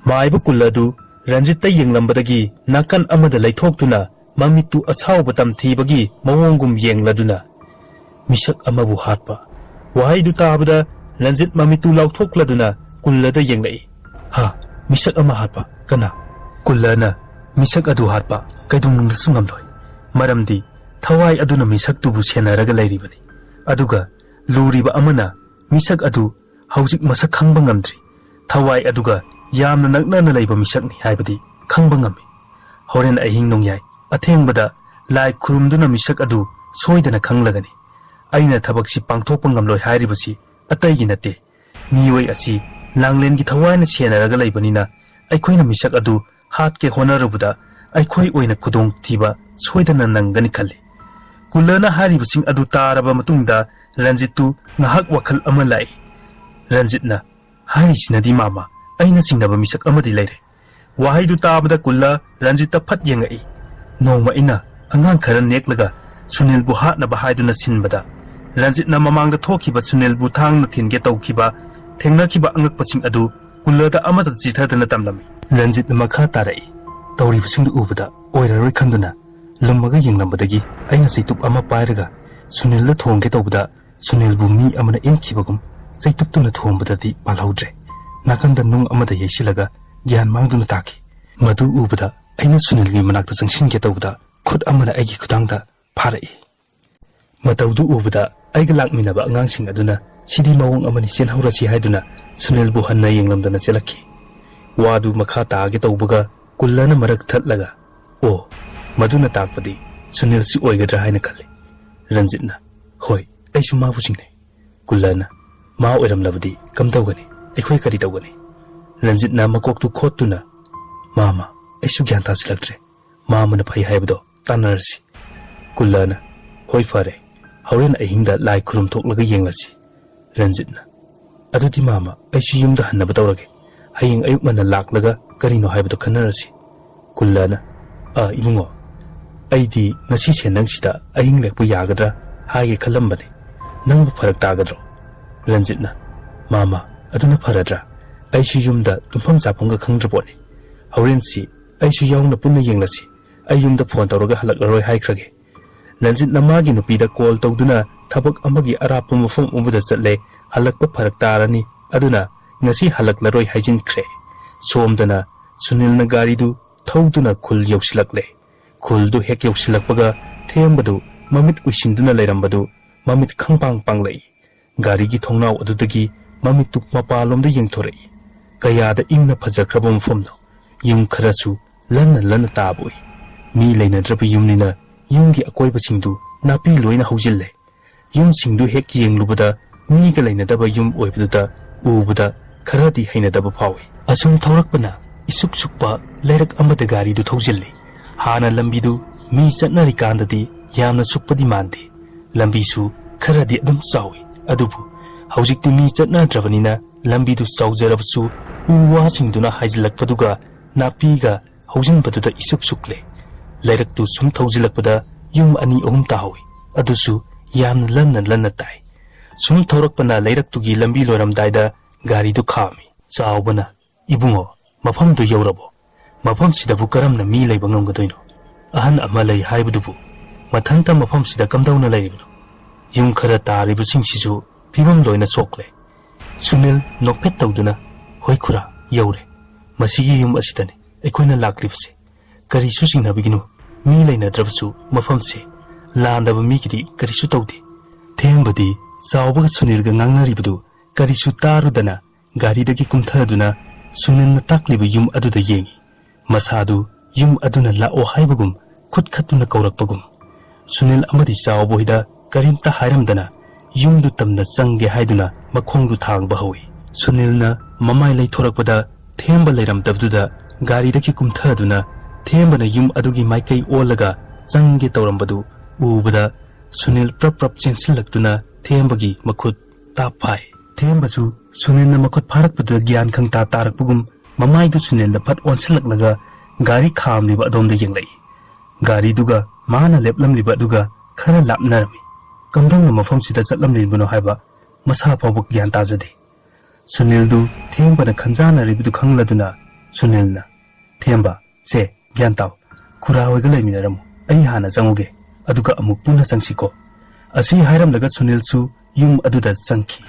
ꯃꯥꯏꯕ ꯀꯨꯜ ꯑꯗꯨ ꯔꯟꯖꯤꯠꯇ ꯌꯦꯡꯂꯝꯕꯗꯒꯤ ꯅꯥꯀꯟ ꯑꯃꯗ ꯂꯩꯊꯣꯛꯇꯨꯅ ꯃꯃꯤꯠꯇꯨ ꯑꯁꯥꯎꯕ ꯇꯝꯊꯤꯕꯒꯤ ꯃꯑꯣꯡꯒꯨꯝ ꯌꯦꯡꯂꯗꯨꯅ, "ꯃꯤꯁꯛ ꯑꯃꯕꯨ ꯍꯥꯠꯄ"꯫ ꯋꯥꯍꯩꯗꯨ ꯇꯥꯕꯗ ꯔꯟꯖꯤꯠ ꯃꯃꯤꯠꯇꯨ ꯂꯥꯎꯊꯣꯛꯂꯗꯨꯅ ꯀꯨꯜꯂꯗ ꯌꯦꯡꯂꯛꯏ꯫ "ꯍꯥ? ꯃꯤꯁꯛ ꯑꯃ ꯍꯥꯠꯄ? ꯀꯅꯥ?" ꯀꯨꯜꯂꯅ, "ꯃꯤꯁꯛ ꯑꯗꯨ ꯍꯥꯠꯄ ꯀꯩꯗꯧꯅꯨꯡꯗꯁꯨ ꯉꯝꯂꯣꯏ꯫ ꯃꯔꯝꯗꯤ ꯊꯋꯥꯏ ꯑꯗꯨꯅ ꯃꯤꯁꯛꯇꯨꯕꯨ ꯁꯦꯟꯅꯔꯒ ꯂꯩꯔꯤꯕꯅꯤ꯫ ꯑꯗꯨꯒ ꯂꯨꯔꯤꯕ ꯑꯃꯅ ꯃꯤꯁꯛ ꯑꯗꯨ ꯍꯧꯖꯤꯛ ꯃꯁꯛ ꯈꯪꯕ ꯉꯝꯗ꯭ꯔꯤ꯫ ꯊꯋꯥꯏ ꯑꯗꯨꯒ ꯌꯥꯝꯅ ꯅꯛꯅꯅ ꯂꯩꯕ ꯃꯤꯁꯛꯅꯤ ꯍꯥꯏꯕꯗꯤ ꯈꯪꯕ ꯉꯝꯃꯤ꯫ ꯍꯣꯔꯦꯟ ꯑꯍꯤꯡ ꯅꯣꯡꯌꯥꯏ ꯑꯊꯦꯡꯕꯗ ꯂꯥꯏ ꯈꯨꯔꯨꯝꯗꯨꯅ ꯃꯤꯁꯛ ꯑꯗꯨ ꯁꯣꯏꯗꯅ ꯈꯪꯂꯒꯅꯤ꯫ ꯑꯩꯅ ꯊꯕꯛꯁꯤ ꯄꯥꯡꯊꯣꯛꯄ ꯉꯝꯂꯣꯏ ꯍꯥꯏꯔꯤꯕꯁꯤ ꯑꯇꯩꯒꯤ ꯅꯠꯇꯦ꯫ ꯃꯤꯑꯣꯏ ꯑꯁꯤ ꯂꯥꯡꯂꯦꯟꯒꯤ ꯊꯋꯥꯏꯅ ꯁꯦꯟꯅꯔꯒ ꯂꯩꯕꯅꯤꯅ ꯑꯩꯈꯣꯏꯅ ꯃꯤꯁꯛ ꯑꯗꯨ ꯍꯥꯠꯀꯦ ꯍꯣꯠꯅꯔꯨꯕꯗ ꯑꯩꯈꯣꯏ ꯑꯣꯏꯅ ꯈꯨꯗꯣꯡꯊꯤꯕ ꯁꯣꯏꯗꯅ ꯅꯪꯒꯅꯤ ꯈꯜꯂꯤ"꯫ ꯀꯨꯜꯂꯅ ꯍꯥꯏꯔꯤꯕꯁꯤꯡ ꯑꯗꯨ ꯇꯥꯔꯕ ꯃꯇꯨꯡꯗ ꯔꯟꯖꯤꯠꯇꯨ ꯉꯥꯏꯍꯥꯛ ꯋꯥꯈꯜ ꯑꯃ ꯂꯥꯛꯏ꯫ ꯔꯟꯖꯤꯠꯅ, "ꯍꯥꯏꯔꯤꯁꯤꯅꯗꯤ ꯃꯥꯃ, ꯑꯩꯅ ꯆꯤꯡꯅꯕ ꯃꯤꯁꯛ ꯑꯃꯗꯤ ꯂꯩꯔꯦ"꯫ ꯋꯥꯍꯩꯗꯨ ꯇꯥꯕꯗ ꯀꯨꯜꯂ ꯔꯟꯖꯤꯠꯇ ꯐꯠ ꯌꯦꯡꯉꯛꯏ꯫ "ꯅꯣꯡꯃ ꯑꯩꯅ ꯑꯉꯥꯡ ꯈꯔ ꯅꯦꯛꯂꯒ ꯁꯨꯅꯤꯜꯕꯨ ꯍꯥꯠꯅꯕ ꯍꯥꯏꯗꯨꯅ ꯁꯤꯟꯕꯗ, ꯔꯟꯖꯤꯠꯅ ꯃꯃꯥꯡꯗ ꯊꯣꯛꯈꯤꯕ ꯁꯨꯅꯤꯜꯕꯨ ꯊꯥꯡꯅ ꯊꯤꯟꯒꯦ ꯇꯧꯈꯤꯕ, ꯊꯦꯡꯅꯈꯤꯕ ꯑꯉꯛꯄꯁꯤꯡ ꯑꯗꯨ ꯀꯨꯜꯂꯗ ꯑꯃꯠꯇ ꯆꯤꯊꯗꯅ ꯇꯝꯂꯝꯃꯤ"꯫ ꯔꯟꯖꯤꯠꯅ ꯃꯈꯥ ꯇꯥꯔꯛꯏ꯫ "ꯇꯧꯔꯤꯕꯁꯤꯡꯗꯨ ꯎꯕꯗ ꯑꯣꯏꯔꯔꯣꯏ ꯈꯟꯗꯨꯅ ꯂꯨꯝꯃꯒ ꯌꯦꯡꯂꯝꯕꯗꯒꯤ ꯑꯩꯅ ꯆꯩꯇꯨꯞ ꯑꯃ ꯄꯥꯏꯔꯒ ꯁꯨꯅꯤꯜꯗ ꯊꯣꯡꯒꯦ ꯇꯧꯕꯗ ꯁꯨꯅꯤꯜꯕꯨ ꯃꯤ ꯑꯃꯅ ꯏꯟꯈꯤꯕꯒꯨꯝ ꯆꯩꯇꯨꯞꯇꯨꯅ ꯊꯣꯝꯕꯗꯗꯤ ꯄꯥꯜꯍꯧꯗ꯭ꯔꯦ꯫ ꯅꯥꯀꯟꯗ ꯅꯨꯡ ꯑꯃꯗ ꯌꯩꯁꯤꯜꯂꯒ ꯒ꯭ꯌꯥꯟ ꯃꯥꯡꯗꯨꯅ ꯇꯥꯈꯤ꯫ ꯃꯗꯨ ꯎꯕꯗ ꯑꯩꯅ ꯁꯨꯅꯤꯜꯒꯤ ꯃꯅꯥꯛꯇ ꯆꯪꯁꯤꯟꯒꯦ ꯇꯧꯕꯗ ꯈꯨꯠ ꯑꯃꯅ ꯑꯩꯒꯤ ꯈꯨꯗꯥꯡꯗ ꯐꯥꯔꯛꯏ꯫ ꯃꯇꯧꯗꯨ ꯎꯕꯗ ꯑꯩꯒ ꯂꯥꯛꯃꯤꯟꯅꯕ ꯑꯉꯥꯡꯁꯤꯡ ꯑꯗꯨꯅ ꯁꯤꯗꯤ ꯃꯑꯣꯡ ꯑꯃꯅꯤ, ꯆꯦꯟꯍꯧꯔꯁꯤ" ꯍꯥꯏꯗꯨꯅ ꯁꯨꯅꯤꯜꯕꯨ ꯍꯟꯅ ꯌꯦꯡꯂꯝꯗꯅ ꯆꯦꯜꯂꯛꯈꯤ꯫ ꯋꯥꯗꯨ ꯃꯈꯥ ꯇꯥꯒꯦ ꯇꯧꯕꯒ ꯀꯨꯜꯂꯅ ꯃꯔꯛ ꯊꯠꯂꯒ, "ꯑꯣ, ꯃꯗꯨꯅ ꯇꯥꯛꯄꯗꯤ ꯁꯨꯅꯤꯜꯁꯤ ꯑꯣꯏꯒꯗ꯭ꯔꯥ ꯍꯥꯏꯅ ꯈꯜꯂꯤ꯫" ꯔꯟꯖꯤꯠꯅ, "ꯍꯣꯏ, ꯑꯩꯁꯨ ꯃꯥꯕꯨ ꯆꯤꯡꯅꯩ꯫" ꯀꯨꯜꯂꯅ, "ꯃꯥ ꯑꯣꯏꯔꯝꯂꯕꯗꯤ ꯀꯝꯗꯧꯒꯅꯤ? ꯑꯩꯈꯣꯏ ꯀꯔꯤ ꯇꯧꯒꯅꯤ?" ꯔꯟꯖꯤꯠꯅ ꯃꯀꯣꯛꯇꯨ ꯈꯣꯠꯇꯨꯅ, "ꯃꯥꯃ, ꯑꯩꯁꯨ ꯒ꯭ꯌꯥꯟ ꯇꯥꯁꯤꯜꯂꯛꯇ꯭ꯔꯦ꯫ ꯃꯥꯃꯅ ꯐꯩ ꯍꯥꯏꯕꯗꯣ ꯇꯥꯟꯅꯔꯁꯤ꯫" ꯀꯨꯜꯂꯅ, "ꯍꯣꯏ, ꯐꯔꯦ, ꯍꯣꯔꯦꯟ ꯑꯍꯤꯡꯗ ꯂꯥꯏ ꯈꯨꯔꯨꯝ ꯊꯣꯛꯂꯒ ꯌꯦꯡꯂꯁꯤ꯫" ꯔꯟꯖꯤꯠꯅ, "ꯑꯗꯨꯗꯤ ꯃꯥꯃ, ꯑꯩꯁꯨ ꯌꯨꯝꯗ ꯍꯟꯅꯕ ꯇꯧꯔꯒꯦ꯫ ꯍꯌꯦꯡ ꯑꯌꯨꯛ ꯉꯟꯅ ꯂꯥꯛꯂꯒ ꯀꯔꯤꯅꯣ ꯍꯥꯏꯕꯗꯨ ꯈꯟꯅꯔꯁꯤ꯫" ꯀꯨꯜꯂꯅ, "ꯑ, ꯏꯕꯨꯡꯉꯣ, ꯑꯩꯗꯤ ꯉꯁꯤꯁꯦ ꯅꯪꯁꯤꯗ ꯑꯍꯤꯡ ꯂꯦꯛꯄ ꯌꯥꯒꯗ꯭ꯔꯥ ꯍꯥꯏꯒꯦ ꯈꯜꯂꯝꯕꯅꯦ꯫ ꯅꯪꯕꯨ ꯐꯔꯛ ꯇꯥꯒꯗ꯭ꯔꯣ?" ꯔꯟꯖꯤꯠꯅ, "ꯃꯥꯃ, ꯑꯗꯨꯅ ꯐꯔꯗ꯭ꯔꯥ? ꯑꯩꯁꯨ ꯌꯨꯝꯗ ꯇꯨꯝꯐꯝ ꯆꯥꯐꯝꯒ ꯈꯪꯗ꯭ꯔ ꯄꯣꯠꯅꯤ꯫ ꯍꯣꯔꯦꯟꯁꯤ ꯑꯩꯁꯨ ꯌꯥꯎꯅ ꯄꯨꯟꯅ ꯌꯦꯡꯂꯁꯤ꯫ ꯑꯩ ꯌꯨꯝꯗ ꯐꯣꯟ ꯇꯧꯔꯒ ꯍꯜꯂꯛꯂꯔꯣꯏ ꯍꯥꯏꯈ꯭ꯔꯒꯦ꯫" ꯔꯟꯖꯤꯠꯅ ꯃꯥꯒꯤ ꯅꯨꯄꯤꯗ ꯀꯣꯜ ꯇꯧꯗꯨꯅ ꯊꯕꯛ ꯑꯃꯒꯤ ꯑꯔꯥꯞꯄ ꯃꯐꯝ ꯑꯃꯗ ꯆꯠꯂꯦ꯫ ꯍꯜꯂꯛꯄ ꯐꯔꯛ ꯇꯥꯔꯅꯤ, ꯑꯗꯨꯅ ꯉꯁꯤ ꯍꯜꯂꯛꯂꯔꯣꯏ ꯍꯥꯏꯖꯤꯟꯈ꯭ꯔꯦ꯫ ꯁꯣꯝꯗꯅ ꯁꯨꯅꯤꯜꯅ ꯒꯥꯔꯤꯗꯨ ꯊꯧꯗꯨꯅ ꯈꯨꯜ ꯌꯧꯁꯤꯜꯂꯛꯂꯦ꯫ ꯈꯨꯜꯗꯨ ꯍꯦꯛ ꯌꯧꯁꯤꯜꯂꯛꯄꯒ ꯊꯦꯝꯕꯗꯨ ꯃꯃꯤꯠ ꯎꯏꯁꯤꯟꯗꯨꯅ ꯂꯩꯔꯝꯕꯗꯨ ꯃꯃꯤꯠ ꯈꯪꯄꯥꯡ ꯄꯥꯡꯂꯛꯏ꯫ ꯒꯥꯔꯤꯒꯤ ꯊꯣꯡꯅꯥꯎ ꯑꯗꯨꯗꯒꯤ ꯃꯃꯤꯠꯇꯨ ꯃꯄꯥꯟꯂꯣꯝꯗ ꯌꯦꯡꯊꯣꯔꯛꯏ꯫ ꯀꯌꯥꯗ ꯏꯪꯅ ꯐꯖꯈ꯭ꯔꯕ ꯃꯐꯝꯅꯣ! ꯌꯨꯝ ꯈꯔꯁꯨ ꯂꯟꯅ ꯂꯟꯅ ꯇꯥꯕ ꯎꯏ꯫ ꯃꯤ ꯂꯩꯅꯗ꯭ꯔꯕ ꯌꯨꯝꯅꯤꯅ ꯌꯨꯝꯒꯤ ꯑꯀꯣꯏꯕꯁꯤꯡꯗꯨ ꯅꯥꯄꯤ ꯂꯣꯏꯅ ꯍꯧꯖꯤꯜꯂꯦ꯫ ꯌꯨꯝꯁꯤꯡꯗꯨ ꯍꯦꯛ ꯌꯦꯡꯂꯨꯕꯗ ꯃꯤꯒ ꯂꯩꯅꯗꯕ ꯌꯨꯝ ꯑꯣꯏꯕꯗꯨꯗ ꯎꯕꯗ ꯈꯔꯗꯤ ꯍꯩꯅꯗꯕ ꯐꯥꯎꯏ꯫ ꯑꯁꯨꯝ ꯊꯧꯔꯛꯄꯅ ꯏꯁꯨꯛ ꯁꯨꯛꯄ ꯂꯩꯔꯛ ꯑꯃꯗ ꯒꯥꯔꯤꯗꯨ ꯊꯧꯖꯤꯜꯂꯤ꯫ ꯍꯥꯟꯅ ꯂꯝꯕꯤꯗꯨ ꯃꯤ ꯆꯠꯅꯔꯤꯀꯥꯟꯗꯗꯤ ꯌꯥꯝꯅ ꯁꯨꯛꯄꯗꯤ ꯃꯥꯟꯗꯦ꯫ ꯂꯝꯕꯤꯁꯨ ꯈꯔꯗꯤ ꯑꯗꯨꯝ ꯆꯥꯎꯏ꯫ ꯑꯗꯨꯕꯨ ꯍꯧꯖꯤꯛꯇꯤ ꯃꯤ ꯆꯠꯅꯗ꯭ꯔꯕꯅꯤꯅ ꯂꯝꯕꯤꯗꯨ ꯆꯥꯎꯖꯔꯕꯁꯨ ꯎ ꯋꯥꯁꯤꯡꯗꯨꯅ ꯍꯥꯏꯖꯤꯜꯂꯛꯄꯗꯨꯒ ꯅꯥꯄꯤꯒ ꯍꯧꯖꯤꯟꯕꯗꯨꯗ ꯏꯁꯨꯛ ꯁꯨꯛꯂꯦ꯫ ꯂꯩꯔꯛꯇꯨ ꯁꯨꯝ ꯊꯧꯖꯤꯜꯂꯛꯄꯗ ꯌꯨꯝ ꯑꯅꯤ ꯑꯍꯨꯝ ꯇꯥꯍꯧꯏ꯫ ꯑꯗꯨꯁꯨ ꯌꯥꯝꯅ ꯂꯟꯅ ꯂꯟꯅ ꯇꯥꯏ꯫ ꯁꯨꯝ ꯊꯧꯔꯛꯄꯅ ꯂꯩꯔꯛꯇꯨꯒꯤ ꯂꯝꯕꯤ ꯂꯣꯏꯔꯝꯗꯥꯏꯗ ꯒꯥꯔꯤꯗꯨ ꯈꯥꯝꯃꯤ꯫ ꯆꯥꯎꯕꯅ, "ꯏꯕꯨꯡꯉꯣ, ꯃꯐꯝꯗꯨ ꯌꯧꯔꯕꯣ? ꯃꯐꯝꯁꯤꯗꯕꯨ ꯀꯔꯝꯅ ꯃꯤ ꯂꯩꯕ ꯉꯝꯒꯗꯣꯏꯅꯣ? ꯑꯍꯟ ꯑꯃ ꯂꯩ ꯍꯥꯏꯕꯗꯨꯕꯨ ꯃꯊꯟꯇ ꯃꯐꯝꯁꯤꯗ ꯀꯝꯗꯧꯅ ꯂꯩꯔꯤꯕꯅꯣ? ꯌꯨꯝ ꯈꯔ ꯇꯥꯔꯤꯕꯁꯤꯡꯁꯤꯁꯨ ꯐꯤꯕꯝ ꯂꯣꯏꯅ ꯁꯣꯛꯂꯦ꯫" ꯁꯨꯅꯤꯜ ꯅꯣꯛꯐꯦꯠ ꯇꯧꯗꯨꯅ, "ꯍꯣꯏ ꯈꯨꯔꯥ, ꯌꯧꯔꯦ꯫ ꯃꯁꯤꯒꯤ ꯌꯨꯝ ꯑꯁꯤꯗꯅꯤ ꯑꯩꯈꯣꯏꯅ ꯂꯥꯛꯂꯤꯕꯁꯦ꯫ ꯀꯔꯤꯁꯨ ꯆꯤꯡꯅꯕꯤꯒꯅꯨ, ꯃꯤ ꯂꯩꯅꯗ꯭ꯔꯕꯁꯨ ꯃꯐꯝꯁꯦ꯫ ꯂꯥꯟꯗꯕ ꯃꯤꯒꯤꯗꯤ ꯀꯔꯤꯁꯨ ꯇꯧꯗꯦ꯫" ꯊꯦꯝꯕꯗꯤ ꯆꯥꯎꯕꯒ ꯁꯨꯅꯤꯜꯒ ꯉꯥꯡꯅꯔꯤꯕꯗꯨ ꯀꯔꯤꯁꯨ ꯇꯥꯔꯨꯗꯅ ꯒꯥꯔꯤꯗꯒꯤ ꯀꯨꯝꯊꯗꯨꯅ ꯁꯨꯅꯤꯜꯅ ꯇꯥꯛꯂꯤꯕ ꯌꯨꯝ ꯑꯗꯨꯗ ꯌꯦꯡꯏ꯫ ꯃꯁꯥꯗꯨ ꯌꯨꯝ ꯑꯗꯨꯅ ꯂꯥꯛꯑꯣ ꯍꯥꯏꯕꯒꯨꯝ ꯈꯨꯠ ꯈꯠꯇꯨꯅ ꯀꯧꯔꯛꯄꯒꯨꯝ꯫ ꯁꯨꯅꯤꯜ ꯑꯃꯗꯤ ꯆꯥꯎꯕꯣꯏꯗ ꯀꯔꯤꯝꯇ ꯍꯥꯏꯔꯝꯗꯅ ꯌꯨꯝꯗꯨ ꯇꯝꯅ ꯆꯪꯒꯦ ꯍꯥꯏꯗꯨꯅ ꯃꯈꯣꯡꯗꯨ ꯊꯥꯡꯕ ꯍꯧꯏ꯫ ꯁꯨꯅꯤꯜꯅ ꯃꯃꯥꯏ ꯂꯩꯊꯣꯔꯛꯄꯗ ꯊꯦꯝꯕ ꯂꯩꯔꯝꯗꯕꯗꯨꯗ ꯒꯥꯔꯤꯗꯒꯤ ꯀꯨꯝꯊꯗꯨꯅ ꯊꯦꯝꯕꯅ ꯌꯨꯝ ꯑꯗꯨꯒꯤ ꯃꯥꯏꯀꯩ ꯑꯣꯜꯂꯒ ꯆꯪꯒꯦ ꯇꯧꯔꯝꯕꯗꯨ ꯎꯕꯗ ꯁꯨꯅꯤꯜ ꯄ꯭ꯔꯞ ꯄ꯭ꯔꯞ ꯆꯦꯟꯁꯤꯜꯂꯛꯇꯨꯅ ꯊꯦꯝꯕꯒꯤ ꯃꯈꯨꯠ ꯇꯥꯞ ꯐꯥꯏ꯫ ꯊꯦꯝꯕꯁꯨ ꯁꯨꯅꯤꯜꯅ ꯃꯈꯨꯠ ꯐꯥꯔꯛꯄꯗꯨꯗ ꯒ꯭ꯌꯥꯟ ꯈꯪꯇꯥ ꯇꯥꯔꯛꯄꯒꯨꯝ ꯃꯃꯥꯏꯗꯨ ꯁꯨꯅꯤꯜꯅ ꯐꯠ ꯑꯣꯟꯁꯤꯜꯂꯛꯂꯒ ꯒꯥꯔꯤ ꯈꯥꯝꯂꯤꯕ ꯑꯗꯣꯝꯗ ꯌꯦꯡꯂꯛꯏ꯫ ꯒꯥꯔꯤꯗꯨꯒ ꯃꯥꯅ ꯂꯦꯞꯂꯝꯂꯤꯕ ꯑꯗꯨꯒ ꯈꯔ ꯂꯥꯞꯅꯔꯝꯃꯤ꯫ ꯀꯝꯗꯧꯅ ꯃꯐꯝꯁꯤꯗ ꯆꯠꯂꯝꯂꯤꯕꯅꯣ ꯍꯥꯏꯕ ꯃꯁꯥ ꯐꯥꯎꯕ ꯒ꯭ꯌꯥꯟ ꯇꯥꯖꯗꯦ꯫ ꯁꯨꯅꯤꯜꯗꯨ ꯊꯦꯝꯕꯅ ꯈꯟꯖꯥꯟꯅꯔꯤꯕꯗꯨ ꯈꯪꯂꯗꯨꯅ ꯁꯨꯅꯤꯜꯅ, "ꯊꯦꯝꯕ, ꯁꯦ, ꯒ꯭ꯌꯥꯟ ꯇꯥꯎ꯫ ꯈꯨꯔꯥ ꯍꯣꯏꯒ ꯂꯩꯃꯤꯟꯅꯔꯝꯃꯨ꯫ ꯑꯩ ꯍꯥꯟꯅ ꯆꯪꯉꯨꯒꯦ꯫ ꯑꯗꯨꯒ ꯑꯃꯨꯛ ꯄꯨꯟꯅ ꯆꯪꯁꯤꯀꯣ"꯫ ꯑꯁꯤ ꯍꯥꯏꯔꯝꯂꯒ ꯁꯨꯅꯤꯜꯁꯨ ꯌꯨꯝ ꯑꯗꯨꯗ ꯆꯪꯈꯤ꯫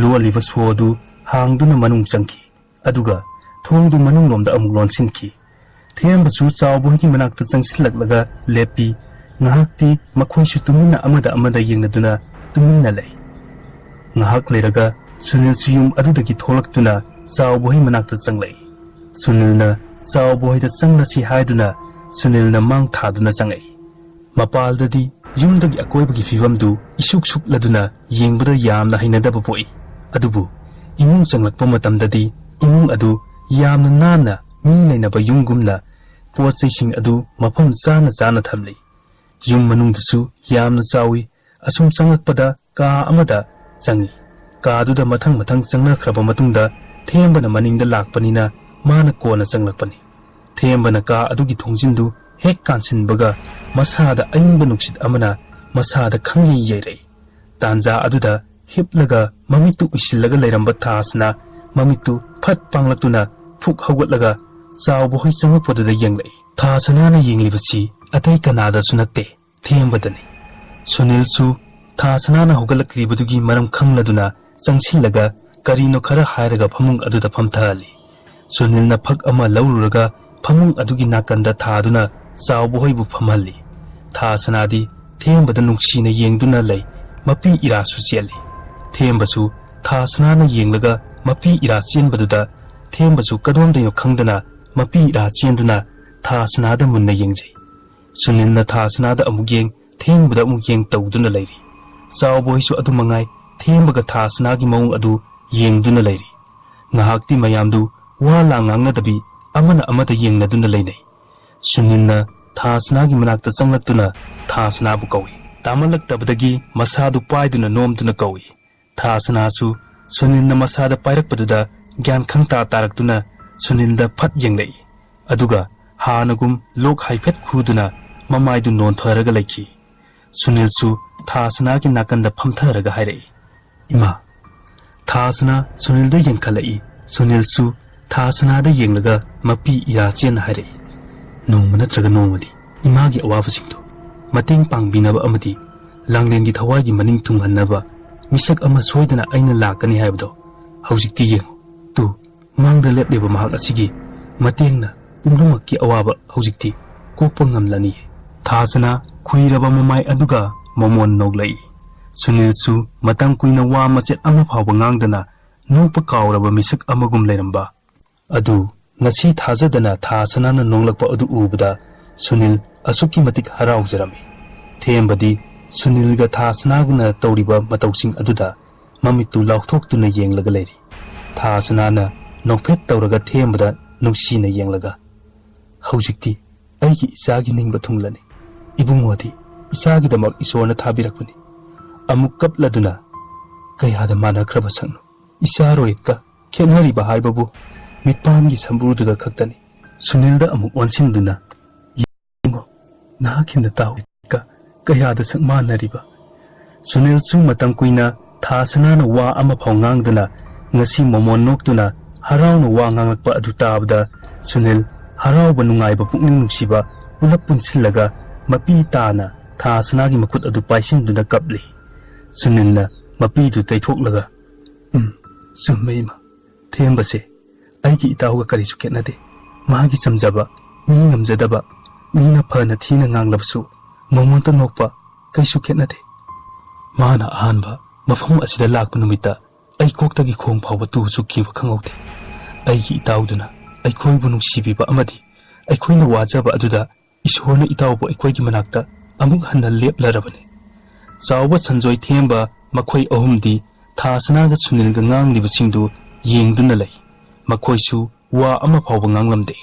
ꯂꯣꯜꯂꯤꯕ ꯁꯣ ꯑꯗꯨ ꯍꯥꯡꯗꯨꯅ ꯃꯅꯨꯡ ꯆꯪꯈꯤ꯫ ꯑꯗꯨꯒ ꯊꯣꯡꯗꯨ ꯃꯅꯨꯡꯂꯣꯝꯗ ꯑꯃꯨꯛ ꯂꯣꯟꯁꯤꯟꯈꯤ꯫ ꯊꯦꯝꯕꯁꯨ ꯆꯥꯎꯕꯣꯏꯒꯤ ꯃꯅꯥꯛꯇ ꯆꯪꯁꯤꯜꯂꯛꯂꯒ ꯂꯦꯞꯄꯤ꯫ ꯉꯥꯏꯍꯥꯛꯇꯤ ꯃꯈꯣꯏꯁꯨ ꯇꯨꯃꯤꯟꯅ ꯑꯃꯗ ꯑꯃꯗ ꯌꯦꯡꯅꯗꯨꯅ ꯇꯨꯃꯤꯟꯅ ꯂꯩ꯫ ꯉꯥꯏꯍꯥꯛ ꯂꯩꯔꯒ ꯁꯨꯅꯤꯜꯁꯨ ꯌꯨꯝ ꯑꯗꯨꯗꯒꯤ ꯊꯣꯛꯂꯛꯇꯨꯅ ꯆꯥꯎꯕꯣꯏ ꯃꯅꯥꯛꯇ ꯆꯪꯂꯛꯏ꯫ ꯁꯨꯅꯤꯜꯅ ꯆꯥꯎꯕꯣꯏꯗ ꯆꯪꯂꯁꯤ ꯍꯥꯏꯗꯨꯅ ꯁꯨꯅꯤꯜꯅ ꯃꯥꯡ ꯊꯥꯗꯨꯅ ꯆꯪꯂꯛꯏ꯫ ꯃꯄꯥꯜꯗꯗꯤ ꯌꯨꯝꯗꯒꯤ ꯑꯀꯣꯏꯕꯒꯤ ꯐꯤꯕꯝꯗꯨ ꯏꯁꯨꯛ ꯁꯨꯛꯂꯗꯨꯅ ꯌꯦꯡꯕꯗ ꯌꯥꯝꯅ ꯍꯩꯅꯗꯕ ꯄꯣꯛꯏ꯫ ꯑꯗꯨꯕꯨ ꯏꯃꯨꯡ ꯆꯪꯂꯛꯄ ꯃꯇꯝꯗꯗꯤ ꯏꯃꯨꯡ ꯑꯗꯨ ꯌꯥꯝꯅ ꯅꯥꯟꯅ ꯃꯤ ꯂꯩꯅꯕ ꯌꯨꯝꯒꯨꯝꯅ ꯄꯣꯠ ꯆꯩꯁꯤꯡ ꯑꯗꯨ ꯃꯐꯝ ꯆꯥꯅ ꯆꯥꯅ ꯊꯝꯂꯤ꯫ ꯌꯨꯝ ꯃꯅꯨꯡꯗꯨꯁꯨ ꯌꯥꯝꯅ ꯆꯥꯎꯏ꯫ ꯑꯁꯨꯝ ꯆꯪꯂꯛꯄꯗ ꯀꯥ ꯑꯃꯗ ꯆꯪꯏ꯫ ꯀꯥꯗꯨꯗ ꯃꯊꯪ ꯃꯊꯪ ꯆꯪꯅꯈ꯭ꯔꯕ ꯃꯇꯨꯡꯗ ꯊꯦꯝꯕꯅ ꯃꯅꯤꯡꯗ ꯂꯥꯛꯄꯅꯤꯅ ꯃꯥꯅ ꯀꯣꯟꯅ ꯆꯪꯂꯛꯄꯅꯤ꯫ ꯊꯦꯝꯕꯅ ꯀꯥ ꯑꯗꯨꯒꯤ ꯊꯣꯡꯖꯤꯟꯗꯨ ꯍꯦꯛ ꯀꯥꯟꯁꯤꯟꯕꯒ ꯃꯁꯥꯗ ꯑꯏꯪꯕ ꯅꯨꯡꯁꯤꯠ ꯑꯃꯅ ꯃꯁꯥꯗ ꯈꯪꯌꯩ ꯌꯩꯔꯛꯏ꯫ ꯇꯥꯟꯖꯥ ꯑꯗꯨꯗ ꯍꯤꯞꯂꯒ ꯃꯃꯤꯠꯇꯨ ꯎꯏꯁꯤꯜꯂꯒ ꯂꯩꯔꯝꯕ ꯊꯥꯁꯅ ꯃꯃꯤꯠꯇꯨ ꯐꯠ ꯄꯥꯡꯂꯛꯇꯨꯅ ꯐꯨꯛ ꯍꯧꯒꯠꯂꯒ ꯆꯥꯎꯕ ꯍꯣꯏ ꯆꯪꯉꯛꯄꯗꯨꯗ ꯌꯦꯡꯂꯛꯏ꯫ ꯊꯥꯁꯅꯥꯅ ꯌꯦꯡꯂꯤꯕꯁꯤ ꯑꯇꯩ ꯀꯅꯥꯗꯁꯨ ꯅꯠꯇꯦ, ꯊꯦꯝꯕꯗꯅꯤ꯫ ꯁꯨꯅꯤꯜꯁꯨ ꯊꯥꯁꯅꯥꯅ ꯍꯧꯒꯠꯂꯛꯂꯤꯕꯗꯨꯒꯤ ꯃꯔꯝ ꯈꯪꯂꯗꯨꯅ ꯆꯪꯁꯤꯜꯂꯒ ꯀꯔꯤꯅꯣ ꯈꯔ ꯍꯥꯏꯔꯒ ꯐꯃꯨꯡ ꯑꯗꯨꯗ ꯐꯝꯊꯍꯜꯂꯤ꯫ ꯁꯨꯅꯤꯜꯅ ꯐꯛ ꯑꯃ ꯂꯧꯔꯨꯔꯒ ꯐꯃꯨꯡ ꯑꯗꯨꯒꯤ ꯅꯥꯀꯟꯗ ꯊꯥꯗꯨꯅ ꯆꯥꯎꯕ ꯍꯣꯏꯕꯨ ꯐꯝꯍꯜꯂꯤ꯫ ꯊꯥꯁꯅꯥꯗꯤ ꯊꯦꯝꯕꯗ ꯅꯨꯡꯁꯤꯅ ꯌꯦꯡꯗꯨꯅ ꯂꯩ꯫ ꯃꯄꯤ ꯏꯔꯥꯁꯨ ꯆꯦꯜꯂꯤ꯫ ꯊꯦꯝꯕꯁꯨ ꯊꯥꯁꯅꯥꯅ ꯌꯦꯡꯂꯒ ꯃꯄꯤ ꯏꯔꯥ ꯆꯦꯟꯕꯗꯨꯗ ꯊꯦꯝꯕꯁꯨ ꯀꯗꯣꯝꯗꯩꯅꯣ ꯈꯪꯗꯅ ꯃꯄꯤ ꯏꯔꯥ ꯆꯦꯟꯗꯨꯅ ꯊꯥꯁꯅꯥꯗ ꯃꯨꯟꯅ ꯌꯦꯡꯖꯩ꯫ ꯁꯨꯅꯤꯜꯅ ꯊꯥꯁꯅꯥꯗ ꯑꯃꯨꯛ ꯌꯦꯡ, ꯊꯦꯡꯕꯗ ꯑꯃꯨꯛ ꯌꯦꯡ ꯇꯧꯗꯨꯅ ꯂꯩꯔꯤ꯫ ꯆꯥꯎꯕꯣꯏꯁꯨ ꯑꯗꯨ ꯃꯉꯥꯏ, ꯊꯦꯝꯕꯒ ꯊꯥꯁꯅꯥꯒꯤ ꯃꯑꯣꯡ ꯑꯗꯨ ꯌꯦꯡꯗꯨꯅ ꯂꯩꯔꯤ꯫ ꯉꯥꯏꯍꯥꯛꯇꯤ ꯃꯌꯥꯝꯗꯨ ꯋꯥ ꯂꯥꯡ ꯉꯥꯡꯅꯗꯕꯤ ꯑꯃꯅ ꯑꯃꯗ ꯌꯦꯡꯅꯗꯨꯅ ꯂꯩꯅꯩ꯫ ꯁꯨꯅꯤꯜꯅ ꯊꯥꯁꯅꯥꯒꯤ ꯃꯅꯥꯛꯇ ꯆꯪꯂꯛꯇꯨꯅ ꯊꯥꯁꯅꯥꯕꯨ ꯀꯧꯏ꯫ ꯇꯥꯃꯜꯂꯛꯇꯕꯗꯒꯤ ꯃꯁꯥꯗꯨ ꯄꯥꯏꯗꯨꯅ ꯅꯣꯝꯗꯨꯅ ꯀꯧꯏ꯫ ꯊꯥꯁꯅꯥꯁꯨ ꯁꯨꯅꯤꯜꯅ ꯃꯁꯥꯗ ꯄꯥꯏꯔꯛꯄꯗꯨꯗ ꯒ꯭ꯌꯥꯟ ꯈꯪꯇꯥ ꯇꯥꯔꯛꯇꯨꯅ ꯁꯨꯅꯤꯜꯗ ꯐꯠ ꯌꯦꯡꯂꯛꯏ꯫ ꯑꯗꯨꯒ ꯍꯥꯟꯅꯒꯨꯝ ꯂꯣꯛ ꯍꯥꯏꯐꯦꯠ ꯈꯨꯗꯨꯅ ꯃꯃꯥꯏꯗꯨ ꯅꯣꯟꯊꯔꯒ ꯂꯩꯈꯤ꯫ ꯁꯨꯅꯤꯜꯁꯨ ꯊꯥꯁꯅꯥꯒꯤ ꯅꯥꯀꯟꯗ ꯐꯝꯊꯔꯒ ꯍꯥꯏꯔꯛꯏ, "ꯏꯃꯥ!" ꯊꯥꯁꯅꯥ ꯁꯨꯅꯤꯜꯗ ꯌꯦꯡꯈꯠꯂꯛꯏ꯫ ꯁꯨꯅꯤꯜꯁꯨ ꯊꯥꯁꯅꯥꯗ ꯌꯦꯡꯂꯒ ꯃꯄꯤ ꯏꯔꯥ ꯆꯦꯟꯅ ꯍꯥꯏꯔꯛꯏ, "ꯅꯣꯡꯃ ꯅꯠꯇ꯭ꯔꯒ ꯅꯣꯡꯃꯗꯤ ꯏꯃꯥꯒꯤ ꯑꯋꯥꯕꯁꯤꯡꯗꯣ ꯃꯇꯦꯡ ꯄꯥꯡꯕꯤꯅꯕ ꯑꯃꯗꯤ ꯂꯥꯡꯂꯦꯟꯒꯤ ꯊꯋꯥꯏꯒꯤ ꯃꯅꯤꯡ ꯊꯨꯡꯍꯟꯅꯕ ꯃꯤꯁꯛ ꯑꯃ ꯁꯣꯏꯗꯅ ꯑꯩꯅ ꯂꯥꯛꯀꯅꯤ ꯍꯥꯏꯕꯗꯣ ꯍꯧꯖꯤꯛꯇꯤ ꯌꯦꯡꯉꯨ꯫ ꯇꯨ, ꯃꯥꯡꯗ ꯂꯦꯞꯂꯤꯕ ꯃꯍꯥꯛ ꯑꯁꯤꯒꯤ ꯃꯇꯦꯡꯅ ꯄꯨꯝꯅꯃꯛꯀꯤ ꯑꯋꯥꯕ ꯍꯧꯖꯤꯛꯇꯤ ꯀꯣꯛꯄ ꯉꯝꯂꯅꯤ꯫" ꯊꯥꯁꯅꯥ ꯈꯨꯏꯔꯕ ꯃꯃꯥꯏ ꯑꯗꯨꯒ ꯃꯃꯣꯟ ꯅꯣꯛꯂꯛꯏ꯫ ꯁꯨꯅꯤꯜꯁꯨ ꯃꯇꯝ ꯀꯨꯏꯅ ꯋꯥ ꯃꯆꯦꯠ ꯑꯃ ꯐꯥꯎꯕ ꯉꯥꯡꯗꯅ ꯅꯣꯛꯄ ꯀꯥꯎꯔꯕ ꯃꯤꯁꯛ ꯑꯃꯒꯨꯝ ꯂꯩꯔꯝꯕ ꯑꯗꯨ ꯉꯁꯤ ꯊꯥꯖꯗꯅ ꯊꯥꯁꯅꯥꯅ ꯅꯣꯛꯂꯛꯄ ꯑꯗꯨ ꯎꯕꯗ ꯁꯨꯅꯤꯜ ꯑꯁꯨꯛꯀꯤ ꯃꯇꯤꯛ ꯍꯔꯥꯎꯖꯔꯝꯃꯤ꯫ ꯊꯦꯝꯕꯗꯤ ꯁꯨꯅꯤꯜꯒ ꯊꯥꯁꯅꯥꯒꯅ ꯇꯧꯔꯤꯕ ꯃꯇꯧꯁꯤꯡ ꯑꯗꯨꯗ ꯃꯃꯤꯠꯇꯨ ꯂꯥꯎꯊꯣꯛꯇꯨꯅ ꯌꯦꯡꯂꯒ ꯂꯩꯔꯤ꯫ ꯊꯥꯁꯅꯥꯅ ꯅꯣꯛꯐꯦꯠ ꯇꯧꯔꯒ ꯊꯦꯝꯕꯗ ꯅꯨꯡꯁꯤꯅ ꯌꯦꯡꯂꯒ, "ꯍꯧꯖꯤꯛꯇꯤ ꯑꯩꯒꯤ ꯏꯆꯥꯒꯤ ꯅꯤꯡꯕ ꯊꯨꯡꯂꯅꯤ꯫ ꯏꯕꯨꯡꯉꯣꯗꯤ ꯏꯆꯥꯒꯤꯗꯃꯛ ꯏꯁꯣꯔꯅ ꯊꯥꯕꯤꯔꯛꯄꯅꯤ꯫" ꯑꯃꯨꯛ ꯀꯞꯂꯗꯨꯅ, "ꯀꯌꯥꯗ ꯃꯥꯟꯅꯈ꯭ꯔꯕ ꯁꯛꯅꯣ! ꯏꯆꯥꯔꯣꯏꯀ ꯈꯦꯠꯅꯔꯤꯕ ꯍꯥꯏꯕꯕꯨ ꯃꯤꯠꯄꯥꯟꯒꯤ ꯁꯝꯕ꯭ꯔꯨꯗꯨꯗ ꯈꯛꯇꯅꯤ꯫" ꯁꯨꯅꯤꯜꯗ ꯑꯃꯨꯛ ꯑꯣꯟꯁꯤꯟꯗꯨꯅ, "ꯌꯦꯡꯉꯣ, ꯅꯍꯥꯛ ꯍꯦꯟꯅ ꯇꯥꯎꯏ ꯀ-, ꯀꯌꯥꯗ ꯁꯛ ꯃꯥꯟꯅꯔꯤꯕ?" ꯁꯨꯅꯤꯜꯁꯨ ꯃꯇꯝ ꯀꯨꯏꯅ ꯊꯥꯁꯅꯥꯅ ꯋꯥ ꯑꯃꯐꯥꯎ ꯉꯥꯡꯗꯅ ꯉꯁꯤ ꯃꯃꯣꯟ ꯅꯣꯛꯇꯨꯅ ꯍꯔꯥꯎꯅ ꯋꯥ ꯉꯥꯡꯂꯛꯄ ꯑꯗꯨ ꯇꯥꯕꯗ ꯁꯨꯅꯤꯜ ꯍꯔꯥꯎꯕ ꯅꯨꯡꯉꯥꯏꯕ ꯄꯨꯛꯅꯤꯡ ꯅꯨꯡꯁꯤꯕ ꯄꯨꯂꯞ ꯄꯨꯟꯁꯤꯜꯂꯒ ꯃꯄꯤ ꯇꯥꯅ ꯊꯥꯁꯅꯥꯒꯤ ꯃꯈꯨꯠ ꯑꯗꯨ ꯄꯥꯏꯁꯤꯟꯗꯨꯅ ꯀꯞꯂꯤ꯫ ꯁꯨꯅꯤꯜꯅ ꯃꯄꯤꯗꯨ ꯇꯩꯊꯣꯛꯂꯒ, "ꯎꯝ, ꯆꯨꯝꯃꯦ ꯏꯃꯥ꯫ ꯊꯦꯝꯕꯁꯦ ꯑꯩꯒꯤ ꯏꯇꯥꯎꯒ ꯀꯔꯤꯁꯨ ꯈꯦꯠꯅꯗꯦ꯫ ꯃꯥꯒꯤ ꯆꯝꯖꯕ, ꯃꯤ ꯉꯝꯖꯗꯕ, ꯃꯤꯅ ꯐꯅ ꯊꯤꯅ ꯉꯥꯡꯂꯕꯁꯨ ꯃꯉꯣꯟꯗ ꯅꯣꯛꯄ ꯀꯩꯁꯨ ꯈꯦꯠꯅꯗꯦ꯫ ꯃꯥꯅ ꯑꯍꯥꯟꯕ ꯃꯐꯝ ꯑꯁꯤꯗ ꯂꯥꯛꯄ ꯅꯨꯃꯤꯠꯇ ꯑꯩ ꯀꯣꯛꯇꯒꯤ ꯈꯣꯡ ꯐꯥꯎꯕ ꯇꯨ ꯆꯨꯛꯈꯤꯕ ꯈꯪꯍꯧꯗꯦ꯫ ꯑꯩꯒꯤ ꯏꯇꯥꯎꯗꯨꯅ ꯑꯩꯈꯣꯏꯕꯨ ꯅꯨꯡꯁꯤꯕꯤꯕ ꯑꯃꯗꯤ ꯑꯩꯈꯣꯏꯅ ꯋꯥꯖꯕ ꯑꯗꯨꯗ ꯏꯁꯣꯔꯅ ꯏꯇꯥꯎꯕꯨ ꯑꯩꯈꯣꯏꯒꯤ ꯃꯅꯥꯛꯇ ꯑꯃꯨꯛ ꯍꯟꯅ ꯂꯦꯞꯂꯔꯕꯅꯤ꯫ ꯆꯥꯎꯕ ꯁꯟꯖꯣꯏ ꯊꯦꯝꯕ ꯃꯈꯣꯏ ꯑꯍꯨꯝꯗꯤ ꯊꯥꯁꯅꯥꯒ ꯁꯨꯅꯤꯜꯒ ꯉꯥꯡꯂꯤꯕꯁꯤꯡꯗꯨ ꯌꯦꯡꯗꯨꯅ ꯂꯩ꯫ ꯃꯈꯣꯏꯁꯨ ꯋꯥ ꯑꯃ ꯐꯥꯎꯕ ꯉꯥꯡꯂꯝꯗꯦ꯫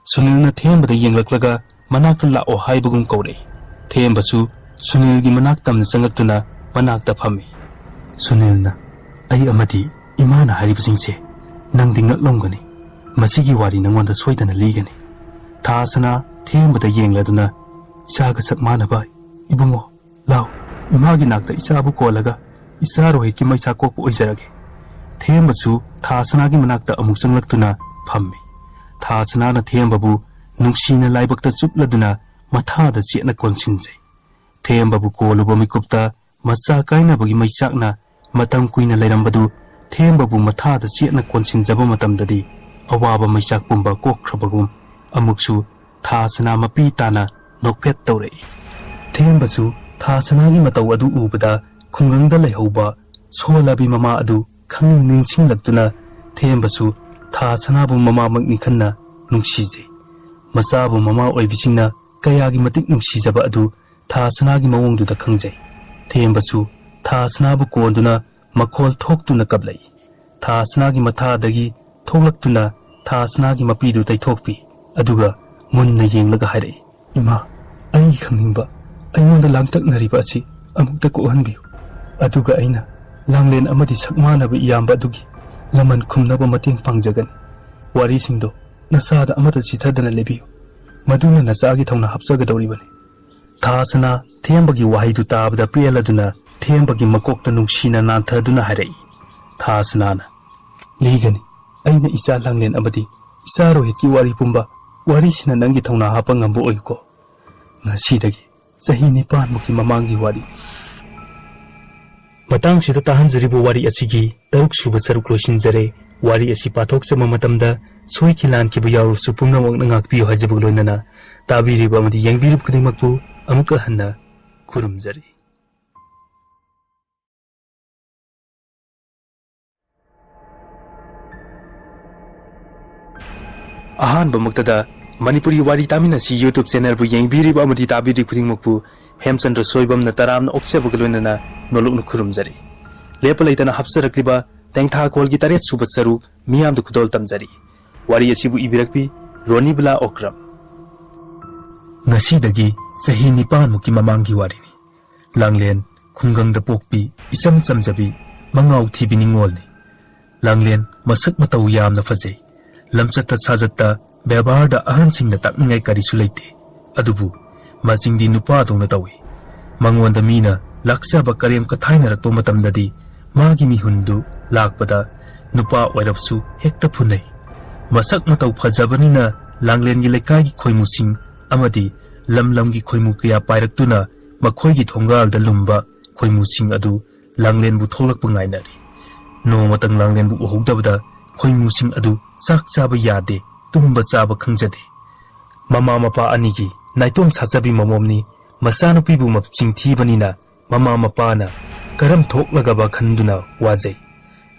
ꯁꯨꯅꯤꯜꯅ ꯊꯦꯝꯕꯗ ꯌꯦꯡꯂꯛꯂꯒ ꯃꯅꯥꯛꯇ ꯂꯥꯛꯑꯣ ꯍꯥꯏꯕꯒꯨꯝ ꯀꯧꯔꯛꯏ꯫ ꯊꯦꯝꯕꯁꯨ ꯁꯨꯅꯤꯜꯒꯤ ꯃꯅꯥꯛ ꯇꯝꯅ ꯆꯪꯂꯛꯇꯨꯅ ꯃꯅꯥꯛꯇ ꯐꯝꯃꯤ꯫ ꯁꯨꯅꯤꯜꯅ, "ꯑꯩ ꯑꯃꯗꯤ ꯏꯃꯥꯅ ꯍꯥꯏꯔꯤꯕꯁꯤꯡꯁꯦ ꯅꯪꯗꯤ ꯉꯛꯂꯝꯒꯅꯤ꯫ ꯃꯁꯤꯒꯤ ꯋꯥꯔꯤ ꯅꯉꯣꯟꯗ ꯁꯣꯏꯗꯅ ꯂꯤꯒꯅꯤ꯫" ꯊꯥꯁꯅꯥ ꯊꯦꯝꯕꯗ ꯌꯦꯡꯂꯗꯨꯅ, "ꯏꯆꯥꯒ ꯁꯛ ꯃꯥꯟꯅꯕ ꯏꯕꯨꯡꯉꯣ, ꯂꯥꯎ, ꯏꯃꯥꯒꯤ ꯅꯥꯛꯇ ꯏꯆꯥꯕꯨ ꯀꯣꯜꯂꯒ ꯏꯆꯥ ꯔꯣꯍꯤꯠꯀꯤ ꯃꯩꯆꯥꯛ ꯀꯣꯛꯄ ꯑꯣꯏꯖꯔꯒꯦ꯫" ꯊꯦꯝꯕꯁꯨ ꯊꯥꯁꯅꯥꯒꯤ ꯃꯅꯥꯛꯇ ꯑꯃꯨꯛ ꯆꯪꯂꯛꯇꯨꯅ ꯐꯝꯃꯤ꯫ ꯊꯥꯁꯅꯥꯅ ꯊꯦꯝꯕꯕꯨ ꯅꯨꯡꯁꯤꯅ ꯂꯥꯏꯕꯛꯇ ꯆꯨꯞꯂꯗꯨꯅ ꯃꯊꯥꯗ ꯆꯦꯠꯅ ꯀꯣꯟꯁꯤꯟꯖꯩ꯫ ꯊꯦꯝꯕꯕꯨ ꯀꯣꯜꯂꯨꯕ ꯃꯤꯀꯨꯞꯇ ꯃꯆꯥ ꯀꯥꯏꯅꯕꯒꯤ ꯃꯩꯆꯥꯛꯅ ꯃꯇꯝ ꯀꯨꯏꯅ ꯂꯩꯔꯝꯕꯗꯨ ꯊꯦꯝꯕꯕꯨ ꯃꯊꯥꯗ ꯆꯦꯠꯅ ꯀꯣꯟꯁꯤꯟꯖꯕ ꯃꯇꯝꯗꯗꯤ ꯑꯋꯥꯕ ꯃꯩꯆꯥꯛ ꯄꯨꯝꯕ ꯀꯣꯛꯈ꯭ꯔꯕꯒꯨꯝ ꯑꯃꯨꯛꯁꯨ ꯊꯥꯁꯅꯥ ꯃꯄꯤ ꯇꯥꯅ ꯅꯣꯛꯐꯦꯠ ꯇꯧꯔꯛꯏ꯫ ꯊꯦꯝꯕꯁꯨ ꯊꯥꯁꯅꯥꯒꯤ ꯃꯇꯧ ꯑꯗꯨ ꯎꯕꯗ ꯈꯨꯡꯒꯪꯗ ꯂꯩꯍꯧꯕ ꯁꯣꯂꯥꯕꯤ ꯃꯃꯥ ꯑꯗꯨ ꯈꯪꯅꯤꯡ ꯅꯤꯡꯁꯤꯡꯂꯛꯇꯨꯅ ꯊꯦꯝꯕꯁꯨ ꯊꯥꯁꯅꯥꯕꯨ ꯃꯃꯥꯃꯛꯅꯤ ꯈꯟꯅ ꯅꯨꯡꯁꯤꯖꯩ꯫ ꯃꯆꯥꯕꯨ ꯃꯃꯥ ꯑꯣꯏꯕꯤꯁꯤꯡꯅ ꯀꯌꯥꯒꯤ ꯃꯇꯤꯛ ꯅꯨꯡꯁꯤꯖꯕ ꯑꯗꯨ ꯊꯥꯁꯅꯥꯒꯤ ꯃꯑꯣꯡꯗꯨꯗ ꯈꯪꯖꯩ꯫ ꯊꯦꯝꯕꯁꯨ ꯊꯥꯁꯅꯥꯕꯨ ꯀꯣꯟꯗꯨꯅ ꯃꯈꯣꯜ ꯊꯣꯛꯇꯨꯅ ꯀꯞꯂꯛꯏ꯫ ꯊꯥꯁꯅꯥꯒꯤ ꯃꯊꯥꯗꯒꯤ ꯊꯣꯛꯂꯛꯇꯨꯅ ꯊꯥꯁꯅꯥꯒꯤ ꯃꯄꯤꯗꯨ ꯇꯩꯊꯣꯛꯄꯤ꯫ ꯑꯗꯨꯒ ꯃꯨꯟꯅ ꯌꯦꯡꯂꯒ ꯍꯥꯏꯔꯛꯏ, "ꯏꯃꯥ, ꯑꯩ ꯈꯪꯅꯤꯡꯕ, ꯑꯩꯉꯣꯟꯗ ꯂꯥꯡꯇꯛꯅꯔꯤꯕ ꯑꯁꯤ ꯑꯃꯨꯛꯇ ꯀꯣꯛꯍꯟꯕꯤꯌꯨ꯫ ꯑꯗꯨꯒ ꯑꯩꯅ ꯂꯥꯡꯂꯦꯟ ꯑꯃꯗꯤ ꯁꯛ ꯃꯥꯟꯅꯕ ꯏꯌꯥꯝꯕ ꯑꯗꯨꯒꯤ ꯂꯃꯟ ꯈꯨꯝꯅꯕ ꯃꯇꯦꯡ ꯄꯥꯡꯖꯒꯅꯤ꯫ ꯋꯥꯔꯤꯁꯤꯡꯗꯣ ꯅꯆꯥꯗ ꯑꯃꯠꯇ ꯆꯤꯊꯗꯅ ꯂꯩꯕꯤꯌꯨ꯫ ꯃꯗꯨꯅ ꯅꯆꯥꯒꯤ ꯊꯧꯅꯥ ꯍꯥꯞꯆꯒꯗꯧꯔꯤꯕꯅꯤ꯫" ꯊꯥꯁꯅꯥ ꯊꯦꯝꯕꯒꯤ ꯋꯥꯍꯩꯗꯨ ꯇꯥꯕꯗ ꯄꯦꯜꯂꯗꯨꯅ ꯊꯦꯝꯕꯒꯤ ꯃꯀꯣꯛꯇ ꯅꯨꯡꯁꯤꯅ ꯅꯥꯟꯊꯗꯨꯅ ꯍꯥꯏꯔꯛꯏ꯫ ꯊꯥꯁꯅꯥꯅ, "ꯂꯤꯒꯅꯤ, ꯑꯩꯅ ꯏꯆꯥ ꯂꯥꯡꯂꯦꯟ ꯑꯃꯗꯤ ꯏꯆꯥ ꯔꯣꯍꯤꯠꯀꯤ ꯋꯥꯔꯤ ꯄꯨꯝꯕ꯫ ꯋꯥꯔꯤꯁꯤꯅ ꯅꯪꯒꯤ ꯊꯧꯅꯥ ꯍꯥꯞꯄ ꯉꯝꯕ ꯑꯣꯏꯌꯨꯀꯣ꯫ ꯉꯁꯤꯗꯒꯤ ꯆꯍꯤ ꯅꯤꯄꯥꯟꯃꯨꯛꯀꯤ ꯃꯃꯥꯡꯒꯤ ꯋꯥꯔꯤ꯫" ꯃꯇꯥꯡꯁꯤꯗ ꯇꯥꯍꯟꯖꯔꯤꯕ ꯋꯥꯔꯤ ꯑꯁꯤꯒꯤ ꯇꯔꯨꯛ ꯁꯨꯕ ꯁꯔꯨꯛ ꯂꯣꯏꯁꯤꯟꯖꯔꯦ꯫ ꯋꯥꯔꯤ ꯑꯁꯤ ꯄꯥꯊꯣꯛꯆꯕ ꯃꯇꯝꯗ ꯁꯣꯏꯈꯤ ꯂꯥꯟꯈꯤꯕ ꯌꯥꯎꯔꯕꯁꯨ ꯄꯨꯝꯅꯃꯛꯅ ꯉꯥꯛꯄꯤꯌꯨ ꯍꯥꯏꯖꯕꯒ ꯂꯣꯏꯅꯅ ꯇꯥꯕꯤꯔꯤꯕ ꯑꯃꯗꯤ ꯌꯦꯡꯕꯤꯔꯤꯕ ꯈꯨꯗꯤꯡꯃꯛꯄꯨ ꯑꯃꯨꯛꯀ ꯍꯟꯅ ꯈꯨꯔꯨꯝꯖꯔꯤ꯫ ꯑꯍꯥꯟꯕꯃꯛꯇꯗ ꯃꯅꯤꯄꯨꯔꯤ ꯋꯥꯔꯤ ꯇꯥꯃꯤꯟꯅꯁꯤ YouTube channelꯕꯨ ꯌꯦꯡꯕꯤꯔꯤꯕ ꯑꯃꯗꯤ ꯇꯥꯕꯤꯔꯤ ꯈꯨꯗꯤꯡꯃꯛꯄꯨ ꯍꯦꯝꯆꯟꯗ꯭ꯔ ꯁꯣꯏꯕꯝꯅ ꯇꯔꯥꯝꯅ ꯑꯣꯛꯆꯕꯒ ꯂꯣꯏꯅꯅ ꯅꯣꯂꯨꯛꯅ ꯈꯨꯔꯨꯝꯖꯔꯤ꯫ ꯂꯦꯞꯄ ꯂꯩꯇꯅ ꯍꯥꯞꯆꯔꯛꯂꯤꯕ ꯇꯦꯡꯊꯥꯈꯣꯜꯒꯤ ꯇꯔꯦꯠ ꯁꯨꯕ ꯁꯔꯨꯛ ꯃꯤꯌꯥꯝꯗ ꯈꯨꯗꯣꯜ ꯇꯝꯖꯔꯤ꯫ ꯋꯥꯔꯤ ꯑꯁꯤꯕꯨ ꯏꯕꯤꯔꯛꯄꯤ ꯔꯣꯅꯤꯕꯂꯥ ꯑꯣꯀ꯭ꯔꯝ꯫ ꯉꯁꯤꯗꯒꯤ ꯆꯍꯤ ꯅꯤꯄꯥꯟꯃꯨꯛꯀꯤ ꯃꯃꯥꯡꯒꯤ ꯋꯥꯔꯤꯅꯤ꯫ ꯂꯥꯡꯂꯦꯟ ꯈꯨꯡꯒꯪꯗ ꯄꯣꯛꯄꯤ, ꯏꯆꯝ ꯆꯝꯖꯕꯤ, ꯃꯉꯥꯎ ꯊꯤꯕꯤ ꯅꯤꯉꯣꯜꯅꯤ꯫ ꯂꯥꯡꯂꯦꯟ ꯃꯁꯛ ꯃꯇꯧ ꯌꯥꯝꯅ ꯐꯖꯩ꯫ ꯂꯝꯆꯠꯇ ꯁꯥꯖꯠꯇ ꯕꯦꯕꯥꯔꯗ ꯑꯍꯟꯁꯤꯡꯅ ꯇꯥꯛꯅꯤꯡꯉꯥꯏ ꯀꯔꯤꯁꯨ ꯂꯩꯇꯦ꯫ ꯑꯗꯨꯕꯨ ꯃꯆꯤꯡꯗꯤ ꯅꯨꯄꯥꯗꯧꯅ ꯇꯧꯏ꯫ ꯃꯉꯣꯟꯗ ꯃꯤꯅ ꯂꯥꯛꯆꯕ ꯀꯔꯦꯝ ꯀꯊꯥꯏꯅꯔꯛꯄ ꯃꯇꯝꯗꯗꯤ ꯃꯥꯒꯤ ꯃꯤꯍꯨꯟꯗꯨ ꯂꯥꯛꯄꯗ ꯅꯨꯄꯥ ꯑꯣꯏꯔꯕꯁꯨ ꯍꯦꯛꯇ ꯐꯨꯅꯩ꯫ ꯃꯁꯛ ꯃꯇꯧ ꯐꯖꯕꯅꯤꯅ ꯂꯥꯡꯂꯦꯟꯒꯤ ꯂꯩꯀꯥꯏꯒꯤ ꯈꯣꯏꯃꯨꯁꯤꯡ ꯑꯃꯗꯤ ꯂꯝ ꯂꯝꯒꯤ ꯈꯣꯏꯃꯨ ꯀꯌꯥ ꯄꯥꯏꯔꯛꯇꯨꯅ ꯃꯈꯣꯏꯒꯤ ꯊꯣꯡꯒꯥꯜꯗ ꯂꯨꯝꯕ ꯈꯣꯏꯃꯨꯁꯤꯡ ꯑꯗꯨ ꯂꯥꯡꯂꯦꯟꯕꯨ ꯊꯣꯛꯂꯛꯄ ꯉꯥꯏꯅꯔꯤ꯫ ꯅꯣꯡꯃꯇꯪ ꯂꯥꯡꯂꯦꯟꯕꯨ ꯎꯍꯧꯗꯕꯗ ꯈꯣꯏꯃꯨꯁꯤꯡ ꯑꯗꯨ ꯆꯥꯛ ꯆꯥꯕ ꯌꯥꯗꯦ, ꯇꯨꯝꯕ ꯆꯥꯕ ꯈꯪꯖꯗꯦ꯫ ꯃꯃꯥ ꯃꯄꯥ ꯑꯅꯤꯒꯤ ꯅꯥꯏꯇꯣꯝ ꯁꯥꯖꯕꯤ ꯃꯃꯣꯝꯅꯤ꯫ ꯃꯆꯥꯅꯨꯄꯤꯕꯨ ꯃꯆꯤꯡ ꯊꯤꯕꯅꯤꯅ ꯃꯃꯥ ꯃꯄꯥꯅ ꯀꯔꯝ ꯊꯣꯛꯂꯒꯕ ꯈꯟꯗꯨꯅ ꯋꯥꯖꯩ꯫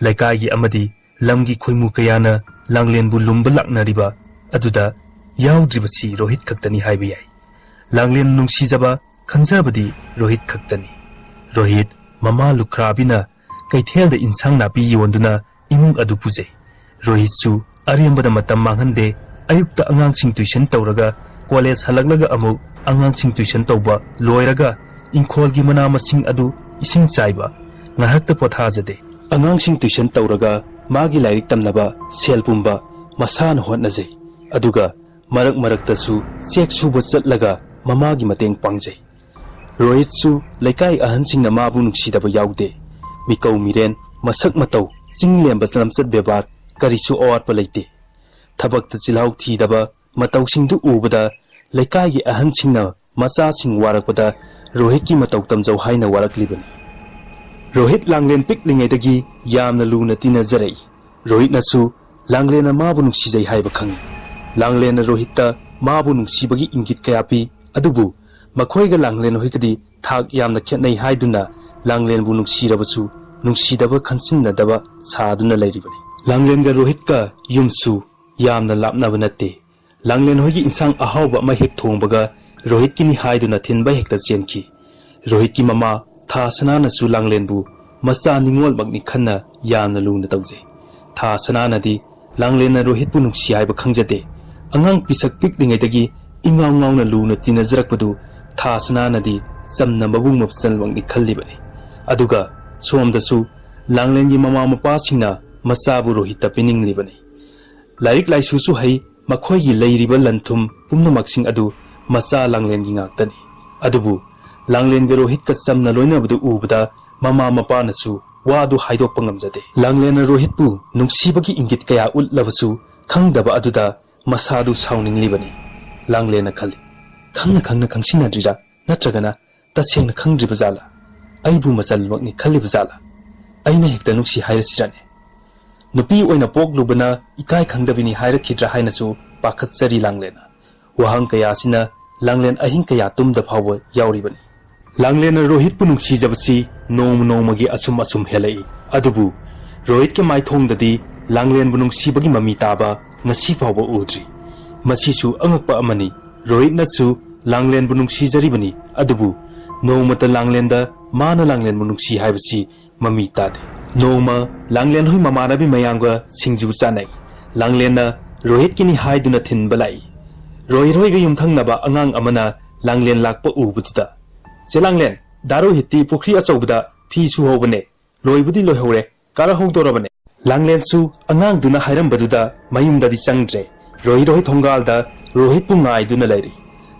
ꯂꯩꯀꯥꯏꯒꯤ ꯑꯃꯗꯤ ꯂꯝꯒꯤ ꯈꯣꯏꯃꯨ ꯀꯌꯥꯅ ꯂꯥꯡꯂꯦꯟꯕꯨ ꯂꯨꯝꯕ ꯂꯥꯛꯅꯔꯤꯕ ꯑꯗꯨꯗ ꯌꯥꯎꯗ꯭ꯔꯤꯕꯁꯤ ꯔꯣꯍꯤꯠ ꯈꯛꯇꯅꯤ ꯍꯥꯏꯕ ꯌꯥꯏ꯫ ꯂꯥꯡꯂꯦꯟ ꯅꯨꯡꯁꯤꯖꯕ ꯈꯟꯖꯕꯗꯤ ꯔꯣꯍꯤꯠ ꯈꯛꯇꯅꯤ꯫ ꯔꯣꯍꯤꯠ ꯃꯃꯥ ꯂꯨꯈ꯭ꯔꯥꯕꯤꯅ ꯀꯩꯊꯦꯜꯗ ꯏꯟꯁꯥꯡ ꯅꯥꯄꯤ ꯌꯣꯟꯗꯨꯅ ꯏꯃꯨꯡ ꯑꯗꯨ ꯄꯨꯖꯩ꯫ ꯔꯣꯍꯤꯠꯁꯨ ꯑꯔꯦꯝꯕꯗ ꯃꯇꯝ ꯃꯥꯡꯍꯟꯗꯦ꯫ ꯑꯌꯨꯛꯇ ꯑꯉꯥꯡꯁꯤꯡ tuition ꯇꯧꯔꯒ college ꯍꯜꯂꯛꯂꯒ ꯑꯃꯨꯛ ꯑꯉꯥꯡꯁꯤꯡ tuition ꯇꯧꯕ ꯂꯣꯏꯔꯒ ꯏꯪꯈꯣꯜꯒꯤ ꯃꯅꯥ ꯃꯁꯤꯡ ꯑꯗꯨ ꯏꯁꯤꯡ ꯆꯥꯏꯕ, ꯉꯥꯏꯍꯥꯛꯇ ꯄꯣꯊꯥꯖꯗꯦ꯫ ꯑꯉꯥꯡꯁꯤꯡ tuition ꯇꯧꯔꯒ ꯃꯥꯒꯤ ꯂꯥꯏꯔꯤꯛ ꯇꯝꯅꯕ ꯁꯦꯜ ꯄꯨꯝꯕ ꯃꯁꯥꯅ ꯍꯣꯠꯅꯖꯩ꯫ ꯑꯗꯨꯒ ꯃꯔꯛ ꯃꯔꯛꯇꯁꯨ ꯆꯦꯛ ꯁꯨꯕ ꯆꯠꯂꯒ ꯃꯃꯥꯒꯤ ꯃꯇꯦꯡ ꯄꯥꯡꯖꯩ꯫ ꯔꯣꯍꯤꯠꯁꯨ ꯂꯩꯀꯥꯏ ꯑꯍꯟꯁꯤꯡꯅ ꯃꯥꯕꯨ ꯅꯨꯡꯁꯤꯗꯕ ꯌꯥꯎꯗꯦ꯫ ꯃꯤꯀꯧ ꯃꯤꯔꯦꯟ, ꯃꯁꯛ ꯃꯇꯧ, ꯆꯤꯡ ꯂꯦꯝꯕ ꯂꯝꯆꯠ ꯕꯦꯕꯥꯔ ꯀꯔꯤꯁꯨ ꯑꯋꯥꯠꯄ ꯂꯩꯇꯦ꯫ ꯊꯕꯛꯇ ꯆꯤꯜꯍꯥꯎ ꯊꯤꯗꯕ ꯃꯇꯧꯁꯤꯡꯗꯨ ꯎꯕꯗ ꯂꯩꯀꯥꯏꯒꯤ ꯑꯍꯟꯁꯤꯡꯅ ꯃꯆꯥꯁꯤꯡ ꯋꯥꯔꯛꯄꯗ ꯔꯣꯍꯤꯠꯀꯤ ꯃꯇꯧ ꯇꯝꯖꯧ ꯍꯥꯏꯅ ꯋꯥꯔꯛꯂꯤꯕꯅꯤ꯫ ꯔꯣꯍꯤꯠ ꯂꯥꯡꯂꯦꯟ ꯄꯤꯛꯂꯤꯉꯩꯗꯒꯤ ꯌꯥꯝꯅ ꯂꯨꯅ ꯇꯤꯟꯅꯖꯔꯛꯏ꯫ ꯔꯣꯍꯤꯠꯅꯁꯨ ꯂꯥꯡꯂꯦꯟꯅ ꯃꯥꯕꯨ ꯅꯨꯡꯁꯤꯖꯩ ꯍꯥꯏꯕ ꯈꯪꯏ꯫ ꯂꯥꯡꯂꯦꯟꯅ ꯔꯣꯍꯤꯠꯇ ꯃꯥꯕꯨ ꯅꯨꯡꯁꯤꯕꯒꯤ ꯏꯪꯒꯤꯠ ꯀꯌꯥ ꯄꯤ, ꯑꯗꯨꯕꯨ ꯃꯈꯣꯏꯒ ꯂꯥꯡꯂꯦꯟ ꯍꯣꯏꯒꯗꯤ ꯊꯥꯛ ꯌꯥꯝꯅ ꯈꯦꯠꯅꯩ ꯍꯥꯏꯗꯨꯅ ꯂꯥꯡꯂꯦꯟꯕꯨ ꯅꯨꯡꯁꯤꯔꯕꯁꯨ ꯅꯨꯡꯁꯤꯗꯕ ꯈꯟꯁꯤꯟꯅꯗꯕ ꯁꯥꯗꯨꯅ ꯂꯩꯔꯤꯕꯅꯤ꯫ ꯂꯥꯡꯂꯦꯟꯒ ꯔꯣꯍꯤꯠꯀ ꯌꯨꯝꯁꯨ ꯌꯥꯝꯅ ꯂꯥꯞꯅꯕ ꯅꯠꯇꯦ꯫ ꯂꯥꯡꯂꯦꯟ ꯍꯣꯏꯒꯤ ꯏꯟꯁꯥꯡ ꯑꯍꯥꯎꯕ ꯑꯃ ꯍꯦꯛ ꯊꯣꯡꯕꯒ ꯔꯣꯍꯤꯠꯀꯤꯅꯤ ꯍꯥꯏꯗꯨꯅ ꯊꯤꯟꯕ ꯍꯦꯛꯇ ꯆꯦꯟꯈꯤ꯫ ꯔꯣꯍꯤꯠꯀꯤ ꯃꯃꯥ ꯊꯥ ꯁꯅꯥꯅꯁꯨ ꯂꯥꯡꯂꯦꯟꯕꯨ ꯃꯆꯥ ꯅꯤꯡꯉꯣꯜꯃꯛꯅꯤ ꯈꯟꯅ ꯌꯥꯝꯅ ꯂꯨꯅ ꯇꯧꯖꯩ꯫ ꯊꯥ ꯁꯅꯥꯅꯗꯤ ꯂꯥꯡꯂꯦꯟꯅ ꯔꯣꯍꯤꯠꯄꯨ ꯅꯨꯡꯁꯤ ꯍꯥꯏꯕ ꯈꯪꯖꯗꯦ꯫ ꯑꯉꯥꯡ ꯄꯤꯁꯛ ꯄꯤꯛꯂꯤꯉꯩꯗꯒꯤ ꯏꯉꯥꯎ ꯉꯥꯎꯅ ꯂꯨꯅ ꯇꯤꯟꯅꯖꯔꯛꯄꯗꯨ ꯊꯥ ꯁꯅꯥꯅꯗꯤ ꯆꯝꯅ ꯃꯕꯨꯡ ꯃꯆꯜꯃꯛꯅꯤ ꯈꯜꯂꯤꯕꯅꯤ꯫ ꯑꯗꯨꯒ ꯁꯣꯝꯗꯁꯨ ꯂꯥꯡꯂꯦꯟꯒꯤ ꯃꯃꯥ ꯃꯄꯥꯁꯤꯡꯅ ꯃꯆꯥꯕꯨ ꯔꯣꯍꯤꯠꯇ ꯄꯤꯅꯤꯡꯂꯤꯕꯅꯤ꯫ ꯂꯥꯏꯔꯤꯛ ꯂꯥꯏꯁꯨꯁꯨ ꯍꯩ, ꯃꯈꯣꯏꯒꯤ ꯂꯩꯔꯤꯕ ꯂꯟ ꯊꯨꯝ ꯄꯨꯝꯅꯃꯛꯁꯤꯡ ꯑꯗꯨ ꯃꯆꯥ ꯂꯥꯡꯂꯦꯟꯒꯤ ꯉꯥꯛꯇꯅꯤ꯫ ꯑꯗꯨꯕꯨ ꯂꯥꯡꯂꯦꯟꯒ ꯔꯣꯍꯤꯠꯀ ꯆꯝꯅ ꯂꯣꯏꯅꯕꯗꯨ ꯎꯕꯗ ꯃꯃꯥ ꯃꯄꯥꯅꯁꯨ ꯋꯥꯗꯨ ꯍꯥꯏꯗꯣꯛꯄ ꯉꯝꯖꯗꯦ꯫ ꯂꯥꯡꯂꯦꯟꯅ ꯔꯣꯍꯤꯠꯄꯨ ꯅꯨꯡꯁꯤꯕꯒꯤ ꯏꯪꯒꯤꯠ ꯀꯌꯥ ꯎꯠꯂꯕꯁꯨ ꯈꯪꯗꯕ ꯑꯗꯨꯗ ꯃꯁꯥꯗꯨ ꯁꯥꯎꯅꯤꯡꯂꯤꯕꯅꯤ꯫ ꯂꯥꯡꯂꯦꯟꯅ ꯈꯜꯂꯤ, "ꯈꯪꯅ ꯈꯪꯅ ꯈꯪꯁꯤꯟꯅꯗ꯭ꯔꯤꯔꯥ? ꯅꯠꯇ꯭ꯔꯒꯅ ꯇꯁꯦꯡꯅ ꯈꯪꯗ꯭ꯔꯤꯕ ꯖꯥꯠꯂꯥ? ꯑꯩꯕꯨ ꯃꯆꯜꯃꯛꯅꯤ ꯈꯜꯂꯤꯕ ꯖꯥꯠꯂꯥ? ꯑꯩꯅ ꯍꯦꯛꯇ ꯅꯨꯡꯁꯤ ꯍꯥꯏꯔꯁꯤꯔꯅꯦ? ꯅꯨꯄꯤ ꯑꯣꯏꯅ ꯄꯣꯛꯂꯨꯕꯅ ꯏꯀꯥꯏ ꯈꯪꯗꯕꯤꯅꯤ ꯍꯥꯏꯔꯛꯈꯤꯗ꯭ꯔꯥ?" ꯍꯥꯏꯅꯁꯨ ꯄꯥꯈꯠꯆꯔꯤ ꯂꯥꯡꯂꯦꯟꯅ꯫ ꯋꯥꯍꯪ ꯀꯌꯥꯁꯤꯅ ꯂꯥꯡꯂꯦꯟ ꯑꯍꯤꯡ ꯀꯌꯥ ꯇꯨꯝꯗ ꯐꯥꯎꯕ ꯌꯥꯎꯔꯤꯕꯅꯤ꯫ ꯂꯥꯡꯂꯦꯟꯅ ꯔꯣꯍꯤꯠꯄꯨ ꯅꯨꯡꯁꯤꯖꯕꯁꯤ ꯅꯣꯡꯃ ꯅꯣꯡꯃꯒꯤ ꯑꯁꯨꯝ ꯑꯁꯨꯝ ꯍꯦꯜꯂꯛꯏ꯫ ꯑꯗꯨꯕꯨ ꯔꯣꯍꯤꯠꯀꯤ ꯃꯥꯏꯊꯣꯡꯗꯗꯤ ꯂꯥꯡꯂꯦꯟꯕꯨ ꯅꯨꯡꯁꯤꯕꯒꯤ ꯃꯃꯤ ꯇꯥꯕ ꯉꯁꯤ ꯐꯥꯎꯕ ꯎꯗ꯭ꯔꯤ꯫ ꯃꯁꯤꯁꯨ ꯑꯉꯛꯄ ꯑꯃꯅꯤ꯫ ꯔꯣꯍꯤꯠꯅꯁꯨ ꯂꯥꯡꯂꯦꯟꯕꯨ ꯅꯨꯡꯁꯤꯖꯔꯤꯕꯅꯤ, ꯑꯗꯨꯕꯨ ꯅꯣꯡꯃꯇ ꯂꯥꯡꯂꯦꯟꯗ ꯃꯥꯅ ꯂꯥꯡꯂꯦꯟꯕꯨ ꯅꯨꯡꯁꯤ ꯍꯥꯏꯕꯁꯤ ꯃꯃꯤ ꯇꯥꯗꯦ꯫ ꯅꯣꯡꯃ ꯂꯥꯡꯂꯦꯟ ꯍꯣꯏ ꯃꯃꯥꯟꯅꯕꯤ ꯃꯌꯥꯝꯒ ꯁꯤꯡꯖꯨ ꯆꯥꯅꯩ꯫ ꯂꯥꯡꯂꯦꯟꯅ ꯔꯣꯍꯤꯠꯀꯤꯅꯤ ꯍꯥꯏꯗꯨꯅ ꯊꯤꯟꯕ ꯂꯥꯛꯏ꯫ ꯔꯣꯍꯤꯠ ꯍꯣꯏꯒ ꯌꯨꯝꯊꯪꯅꯕ ꯑꯉꯥꯡ ꯑꯃꯅ ꯂꯥꯡꯂꯦꯟ ꯂꯥꯛꯄ ꯎꯕꯗꯨꯗ, "ꯆꯦ ꯂꯥꯡꯂꯦꯟ, ꯗꯥ ꯔꯣꯍꯤꯠꯇꯤ ꯄꯨꯈ꯭ꯔꯤ ꯑꯆꯧꯕꯗ ꯐꯤ ꯁꯨꯍꯧꯕꯅꯦ, ꯂꯣꯏꯕꯨꯗꯤ ꯂꯣꯏꯍꯧꯔꯦ, ꯀꯥꯔꯛꯍꯧꯗꯣꯔꯕꯅꯦ꯫" ꯂꯥꯡꯂꯦꯟꯁꯨ ꯑꯉꯥꯡꯗꯨꯅ ꯍꯥꯏꯔꯝꯕꯗꯨꯗ ꯃꯌꯨꯝꯗꯗꯤ ꯆꯪꯗ꯭ꯔꯦ꯫ ꯔꯣꯍꯤꯠ ꯍꯣꯏ ꯊꯣꯡꯒꯥꯜꯗ ꯔꯣꯍꯤꯠꯄꯨ ꯉꯥꯏꯗꯨꯅ ꯂꯩꯔꯤ꯫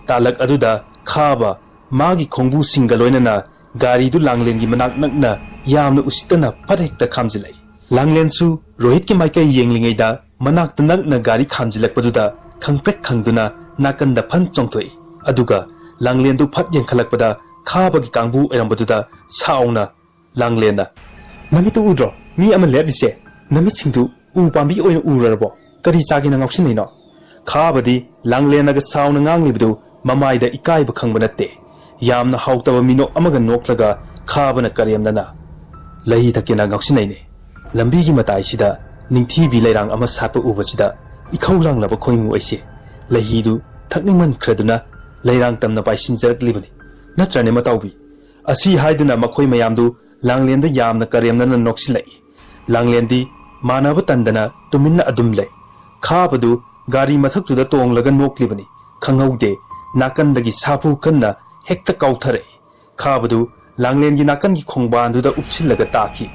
ꯇꯥꯂꯛ ꯑꯗꯨꯗ ꯈꯥꯕ ꯃꯥꯒꯤ ꯈꯣꯡꯕꯨꯁꯤꯡꯒ ꯂꯣꯏꯅꯅ ꯒꯥꯔꯤꯗꯨ ꯂꯥꯡꯂꯦꯟꯒꯤ ꯃꯅꯥꯛ ꯅꯛꯅ ꯌꯥꯝꯅ ꯎꯁꯤꯠꯇꯅ ꯐꯠ ꯍꯦꯛꯇ ꯈꯥꯝꯖꯤꯜꯂꯛꯏ꯫ ꯂꯥꯡꯂꯦꯟꯁꯨ ꯔꯣꯍꯤꯠꯀꯤ ꯃꯥꯏꯀꯩ ꯌꯦꯡꯂꯤꯉꯩꯗ ꯃꯅꯥꯛꯇ ꯅꯛꯅ ꯒꯥꯔꯤ ꯈꯥꯝꯖꯤꯜꯂꯛꯄꯗꯨꯗ ꯈꯪꯄ꯭ꯔꯦꯛ ꯈꯪꯗꯨꯅ ꯅꯥꯀꯟꯗ ꯐꯟ ꯆꯣꯡꯊꯣꯛꯏ꯫ ꯑꯗꯨꯒ ꯂꯥꯡꯂꯦꯟꯗꯨ ꯐꯠ ꯌꯦꯡꯈꯠꯂꯛꯄꯗ ꯈꯥꯕꯒꯤ ꯀꯥꯡꯕꯨ ꯑꯣꯏꯔꯝꯕꯗꯨꯗ ꯁꯥꯎꯅ ꯂꯥꯡꯂꯦꯟꯅ, "ꯅꯃꯤꯠꯇꯨ ꯎꯗ꯭ꯔꯣ? ꯃꯤ ꯑꯃ ꯂꯦꯞꯂꯤꯁꯦ꯫ ꯅꯃꯤꯠꯁꯤꯡꯗꯨ ꯎ ꯄꯥꯝꯕꯤ ꯑꯣꯏꯅ ꯎꯔꯔꯕꯣ? ꯀꯔꯤ ꯆꯥꯒꯦꯅ ꯉꯥꯎꯁꯤꯟꯅꯩꯅꯣ?" ꯈꯥꯕꯗꯤ ꯂꯥꯡꯂꯦꯟꯅꯒ ꯁꯥꯎꯅ ꯉꯥꯡꯂꯤꯕꯗꯨ ꯃꯃꯥꯏꯗ ꯏꯀꯥꯏꯕ ꯈꯪꯕ ꯅꯠꯇꯦ꯫ ꯌꯥꯝꯅ ꯍꯥꯎꯇꯕ ꯃꯤꯅꯣꯛ ꯑꯃꯒ ꯅꯣꯛꯂꯒ ꯈꯥꯕꯅ ꯀꯔꯦꯝꯅꯅ, "ꯂꯩ ꯊꯛꯀꯦꯅ ꯉꯥꯎꯁꯤꯟꯅꯩꯅꯦ꯫ ꯂꯝꯕꯤꯒꯤ ꯃꯇꯥꯏꯁꯤꯗ ꯅꯤꯡꯊꯤꯕꯤ ꯂꯩꯔꯥꯡ ꯑꯃ ꯁꯥꯠꯄ ꯎꯕꯁꯤꯗ ꯏꯈꯧ ꯂꯥꯡꯂꯕ ꯈꯣꯏꯃꯨ ꯑꯩꯁꯦ ꯂꯩꯍꯤꯗꯨ ꯊꯛꯅꯤꯡꯃꯟꯈ꯭ꯔꯗꯨꯅ ꯂꯩꯔꯥꯡ ꯇꯝꯅ ꯄꯥꯏꯁꯤꯟꯖꯔꯛꯂꯤꯕꯅꯤ꯫ ꯅꯠꯇ꯭ꯔꯅꯦ ꯃꯇꯥꯎꯕꯤ?" ꯑꯁꯤ ꯍꯥꯏꯗꯨꯅ ꯃꯈꯣꯏ ꯃꯌꯥꯝꯗꯨ ꯂꯥꯡꯂꯦꯟꯗ ꯌꯥꯝꯅ ꯀꯔꯦꯝꯅꯅ ꯅꯣꯛꯁꯤꯜꯂꯛꯏ꯫ ꯂꯥꯡꯂꯦꯟꯗꯤ ꯃꯥꯟꯅꯕ ꯇꯟꯗꯅ ꯇꯨꯃꯤꯟꯅ ꯑꯗꯨꯝ ꯂꯩ꯫ ꯈꯥꯕꯗꯨ ꯒꯥꯔꯤ ꯃꯊꯛꯇꯨꯗ ꯇꯣꯡꯂꯒ ꯅꯣꯛꯂꯤꯕꯅꯤ꯫ ꯈꯪꯍꯧꯗꯦ, ꯅꯥꯀꯟꯗꯒꯤ ꯁꯥꯐꯨ ꯀꯟꯅ ꯍꯦꯛꯇ ꯀꯥꯎꯊꯔꯛꯏ꯫ ꯈꯥꯕꯗꯨ ꯂꯥꯡꯂꯦꯟꯒꯤ ꯅꯥꯀꯟꯒꯤ ꯈꯣꯡꯕꯥꯟꯗꯨꯗ ꯎꯞꯁꯤꯜꯂꯒ ꯇꯥꯈꯤ꯫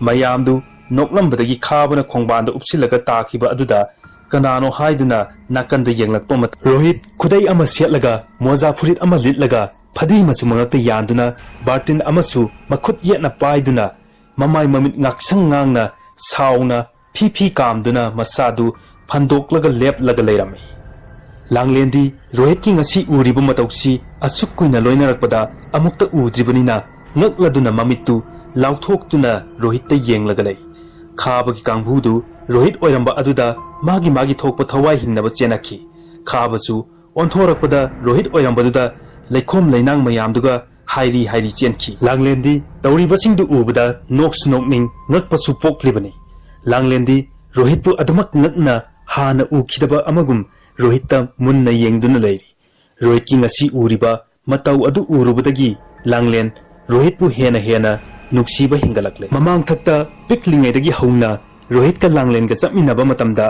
ꯃꯌꯥꯝꯗꯨ ꯅꯣꯛꯂꯝꯕꯗꯒꯤ ꯈꯥꯕꯅ ꯈꯣꯡꯕꯥꯟꯗ ꯎꯞꯁꯤꯜꯂꯒ ꯇꯥꯈꯤꯕ ꯑꯗꯨꯗ ꯀꯅꯥꯅꯣ ꯍꯥꯏꯗꯨꯅ ꯅꯥꯀꯟꯗ ꯌꯦꯡꯂꯛꯄ ꯃꯇꯝ, ꯔꯣꯍꯤꯠ ꯈꯨꯗꯩ ꯑꯃ ꯁꯦꯠꯂꯒ, ꯃꯣꯖꯥ ꯐꯨꯔꯤꯠ ꯑꯃ ꯂꯤꯠꯂꯒ, ꯐꯗꯤ ꯃꯆꯨ ꯃꯉꯛꯇ ꯌꯥꯟꯗꯨꯅ, ꯕꯥꯔꯇꯤꯟ ꯑꯃꯁꯨ ꯃꯈꯨꯠ ꯌꯦꯠꯅ ꯄꯥꯏꯗꯨꯅ ꯃꯃꯥꯏ ꯃꯃꯤꯠ ꯉꯥꯛꯁꯪ ꯉꯥꯡꯅ ꯁꯥꯎꯅ ꯐꯤ ꯐꯤ ꯀꯥꯝꯗꯨꯅ ꯃꯁꯥꯗꯨ ꯐꯟꯗꯣꯛꯂꯒ ꯂꯦꯞꯂꯒ ꯂꯩꯔꯝꯃꯤ꯫ ꯂꯥꯡꯂꯦꯟꯗꯤ ꯔꯣꯍꯤꯠꯀꯤ ꯉꯁꯤ ꯎꯔꯤꯕ ꯃꯇꯧꯁꯤ ꯑꯁꯨꯛ ꯀꯨꯏꯅ ꯂꯣꯏꯅꯔꯛꯄꯗ ꯑꯃꯨꯛꯇ ꯎꯗ꯭ꯔꯤꯕꯅꯤꯅ ꯉꯛꯂꯗꯨꯅ ꯃꯃꯤꯠꯇꯨ ꯂꯥꯎꯊꯣꯛꯇꯨꯅ ꯔꯣꯍꯤꯠꯇ ꯌꯦꯡꯂꯒ ꯂꯩ꯫ ꯈꯥꯕꯒꯤ ꯀꯥꯡꯕꯨꯗꯨ ꯔꯣꯍꯤꯠ ꯑꯣꯏꯔꯝꯕ ꯑꯗꯨꯗ ꯃꯥꯒꯤ ꯃꯥꯒꯤ ꯊꯣꯛꯄ ꯊꯋꯥꯏ ꯍꯤꯡꯅꯕ ꯆꯦꯟꯅꯈꯤ꯫ ꯈꯥꯕꯁꯨ ꯑꯣꯟꯊꯣꯔꯛꯄꯗ ꯔꯣꯍꯤꯠ ꯑꯣꯏꯔꯝꯕꯗꯨꯗ ꯂꯩꯈꯣꯝ ꯂꯩꯅꯥꯡ ꯃꯌꯥꯝꯗꯨꯒ ꯍꯥꯏꯔꯤ ꯍꯥꯏꯔꯤ ꯆꯦꯟꯈꯤ꯫ ꯂꯥꯡꯂꯦꯟꯗꯤ ꯇꯧꯔꯤꯕꯁꯤꯡꯗꯨ ꯎꯕꯗ ꯅꯣꯛꯁꯨ ꯅꯣꯛꯅꯤꯡ ꯉꯛꯄꯁꯨ ꯄꯣꯛꯂꯤꯕꯅꯤ꯫ ꯂꯥꯡꯂꯦꯟꯗꯤ ꯔꯣꯍꯤꯠꯄꯨ ꯑꯗꯨꯃꯛ ꯉꯛꯅ ꯍꯥꯟꯅ ꯎꯈꯤꯗꯕ ꯑꯃꯒꯨꯝ ꯔꯣꯍꯤꯠꯇ ꯃꯨꯟꯅ ꯌꯦꯡꯗꯨꯅ ꯂꯩꯔꯤ꯫ ꯔꯣꯍꯤꯠꯀꯤ ꯉꯁꯤ ꯎꯔꯤꯕ ꯃꯇꯧ ꯑꯗꯨ ꯎꯔꯨꯕꯗꯒꯤ ꯂꯥꯡꯂꯦꯟ ꯔꯣꯍꯤꯠꯄꯨ ꯍꯦꯟꯅ ꯍꯦꯟꯅ ꯅꯨꯡꯁꯤꯕ ꯍꯦꯟꯒꯠꯂꯛꯂꯦ꯫ ꯃꯃꯥꯡꯊꯛꯇ ꯄꯤꯛꯂꯤꯉꯩꯗꯒꯤ ꯍꯧꯅ ꯔꯣꯍꯤꯠꯀ ꯂꯥꯡꯂꯦꯟꯒ ꯆꯠꯃꯤꯟꯅꯕ ꯃꯇꯝꯗ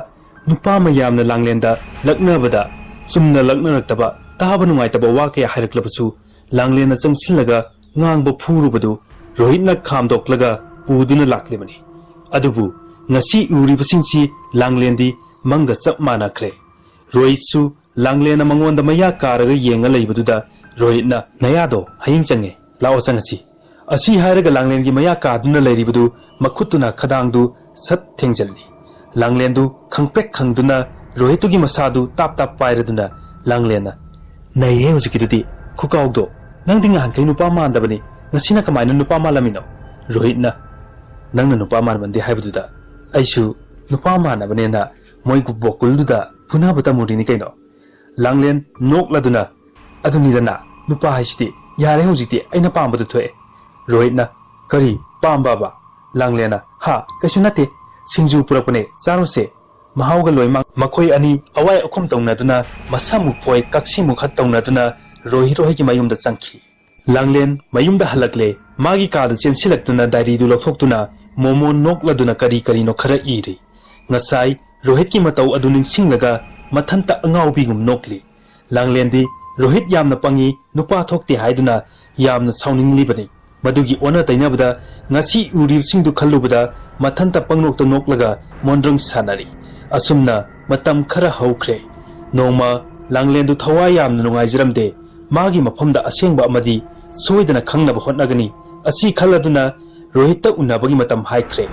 ꯅꯨꯄꯥ ꯃꯌꯥꯝꯅ ꯂꯥꯡꯂꯦꯟꯗ ꯂꯛꯅꯕꯗ ꯆꯨꯝꯅ ꯂꯛꯅꯔꯛꯇꯕ, ꯇꯥꯕ ꯅꯨꯡꯉꯥꯏꯇꯕ ꯋꯥ ꯀꯌꯥ ꯍꯥꯏꯔꯛꯂꯕꯁꯨ ꯂꯥꯡꯂꯦꯟꯅ ꯆꯪꯁꯤꯜꯂꯒ ꯉꯥꯡꯕ ꯐꯨꯔꯨꯕꯗꯨ ꯔꯣꯍꯤꯠꯅ ꯈꯥꯝꯗꯣꯛꯂꯒ ꯄꯨꯗꯨꯅ ꯂꯥꯛꯂꯤꯕꯅꯤ꯫ ꯑꯗꯨꯕꯨ ꯉꯁꯤ ꯎꯔꯤꯕꯁꯤꯡꯁꯤ ꯂꯥꯡꯂꯦꯟꯗꯤ ꯃꯪꯒ ꯆꯞ ꯃꯥꯟꯅꯈ꯭ꯔꯦ꯫ ꯔꯣꯍꯤꯠꯁꯨ ꯂꯥꯡꯂꯦꯟꯅ ꯃꯉꯣꯟꯗ ꯃꯌꯥ ꯀꯥꯔꯒ ꯌꯦꯡꯉ ꯂꯩꯕꯗꯨꯗ ꯔꯣꯍꯤꯠꯅ, "ꯅꯌꯥꯗꯣ ꯍꯌꯦꯡ ꯆꯪꯉꯦ, ꯂꯥꯛꯑꯣ ꯆꯪꯉꯁꯤ"꯫ ꯑꯁꯤ ꯍꯥꯏꯔꯒ ꯂꯥꯡꯂꯦꯟꯒꯤ ꯃꯌꯥ ꯀꯥꯗꯨꯅ ꯂꯩꯔꯤꯕꯗꯨ ꯃꯈꯨꯠꯇꯨꯅ ꯈꯗꯥꯡꯗꯨ ꯁꯠ ꯊꯦꯡꯖꯤꯜꯂꯤ꯫ ꯂꯥꯡꯂꯦꯟꯗꯨ ꯈꯪꯄ꯭ꯔꯦꯛ ꯈꯪꯗꯨꯅ ꯔꯣꯍꯤꯠꯇꯨꯒꯤ ꯃꯁꯥꯗꯨ ꯇꯥꯞ ꯇꯥꯞ ꯄꯥꯏꯔꯗꯨꯅ ꯂꯥꯡꯂꯦꯟꯅ, "ꯅꯩꯍꯦ ꯍꯧꯖꯤꯛꯀꯤꯗꯨꯗꯤ, ꯈꯨꯀꯥꯎꯗꯣ, ꯅꯪꯗꯤ ꯉꯍꯥꯟꯈꯩ ꯅꯨꯄꯥ ꯃꯥꯟꯗꯕꯅꯤ, ꯉꯁꯤꯅ ꯀꯃꯥꯏꯅ ꯅꯨꯄꯥ ꯃꯥꯜꯂꯝꯃꯤꯅꯣ?" ꯔꯣꯍꯤꯠꯅ, "ꯅꯪꯅ ꯅꯨꯄꯥ ꯃꯥꯟꯕꯅꯗꯤ ꯍꯥꯏꯕꯗꯨꯗ ꯑꯩꯁꯨ ꯅꯨꯄꯥ ꯃꯥꯟꯅꯕꯅꯦꯅ ꯃꯣꯏ ꯕꯣꯀꯨꯜꯗꯨꯗ ꯐꯨꯅꯕ ꯇꯝꯃꯨꯔꯤꯅꯤ ꯀꯩꯅꯣ?" ꯂꯥꯡꯂꯦꯟ ꯅꯣꯛꯂꯗꯨꯅ, "ꯑꯗꯨꯅꯤꯗꯅ, ꯅꯨꯄꯥ ꯍꯥꯏꯁꯤꯗꯤ, ꯌꯥꯔꯦ ꯍꯧꯖꯤꯛꯇꯤ, ꯑꯩꯅ ꯄꯥꯝꯕꯗꯨ ꯊꯣꯛꯑꯦ"꯫ ꯔꯣꯍꯤꯠꯅ, "ꯀꯔꯤ ꯄꯥꯝꯕꯕ?" ꯂꯥꯡꯂꯦꯟꯅ, "ꯍꯥ, ꯀꯩꯁꯨ ꯅꯠꯇꯦ, ꯁꯤꯡꯖꯨ ꯄꯨꯔꯛꯄꯅꯦ, ꯆꯥꯔꯨꯁꯦ"꯫ ꯃꯍꯥꯎꯒ ꯂꯣꯏꯃꯛ ꯃꯈꯣꯏ ꯑꯅꯤ ꯑꯋꯥꯏ ꯑꯈꯨꯝ ꯇꯧꯅꯗꯨꯅ, ꯃꯁꯥꯃꯨꯛ ꯐꯣꯏ ꯀꯛꯁꯤꯃꯨꯛ ꯍꯠ ꯇꯧꯅꯗꯨꯅ ꯔꯣꯍꯤꯠ ꯍꯣꯏꯒꯤ ꯃꯌꯨꯝꯗ ꯆꯪꯈꯤ꯫ ꯂꯥꯡꯂꯦꯟ ꯃꯌꯨꯝꯗ ꯍꯜꯂꯛꯂꯦ꯫ ꯃꯥꯒꯤ ꯀꯥꯗ ꯆꯦꯟꯁꯤꯜꯂꯛꯇꯨꯅ ꯗꯥꯏꯔꯤꯗꯨ ꯂꯧꯊꯣꯛꯇꯨꯅ ꯃꯣꯃꯣꯟ ꯅꯣꯛꯂꯗꯨꯅ ꯀꯔꯤ ꯀꯔꯤꯅꯣ ꯈꯔ ꯏꯔꯤ꯫ ꯉꯁꯥꯏ ꯔꯣꯍꯤꯠꯀꯤ ꯃꯇꯧ ꯑꯗꯨ ꯅꯤꯡꯁꯤꯡꯂꯒ ꯃꯊꯟꯇ ꯑꯉꯥꯎꯕꯤꯒꯨꯝ ꯅꯣꯛꯂꯤ꯫ ꯂꯥꯡꯂꯦꯟꯗꯤ ꯔꯣꯍꯤꯠ ꯌꯥꯝꯅ ꯄꯪꯉꯤ, ꯅꯨꯄꯥ ꯊꯣꯛꯇꯦ ꯍꯥꯏꯗꯨꯅ ꯌꯥꯝꯅ ꯁꯥꯎꯅꯤꯡꯂꯤꯕꯅꯤ꯫ ꯃꯗꯨꯒꯤ ꯑꯣꯟꯅ ꯇꯩꯅꯕꯗ ꯉꯁꯤ ꯎꯔꯤꯕꯁꯤꯡꯗꯨ ꯈꯜꯂꯨꯕꯗ ꯃꯊꯟꯇ ꯄꯪꯅꯣꯛꯇ ꯅꯣꯛꯂꯒ ꯃꯣꯟꯗ꯭ꯔꯪ ꯁꯥꯟꯅꯔꯤ꯫ ꯑꯁꯨꯝꯅ ꯃꯇꯝ ꯈꯔ ꯍꯧꯈ꯭ꯔꯦ꯫ ꯅꯣꯡꯃ ꯂꯥꯡꯂꯦꯟꯗꯨ ꯊꯋꯥꯏ ꯌꯥꯝꯅ ꯅꯨꯡꯉꯥꯏꯖꯔꯝꯗꯦ꯫ ꯃꯥꯒꯤ ꯃꯐꯝꯗ ꯑꯁꯦꯡꯕ ꯑꯃꯗꯤ ꯁꯣꯏꯗꯅ ꯈꯪꯅꯕ ꯍꯣꯠꯅꯒꯅꯤ꯫ ꯑꯁꯤ ꯈꯜꯂꯗꯨꯅ ꯔꯣꯍꯤꯠꯇ ꯎꯅꯕꯒꯤ ꯃꯇꯝ ꯍꯥꯏꯈ꯭ꯔꯦ꯫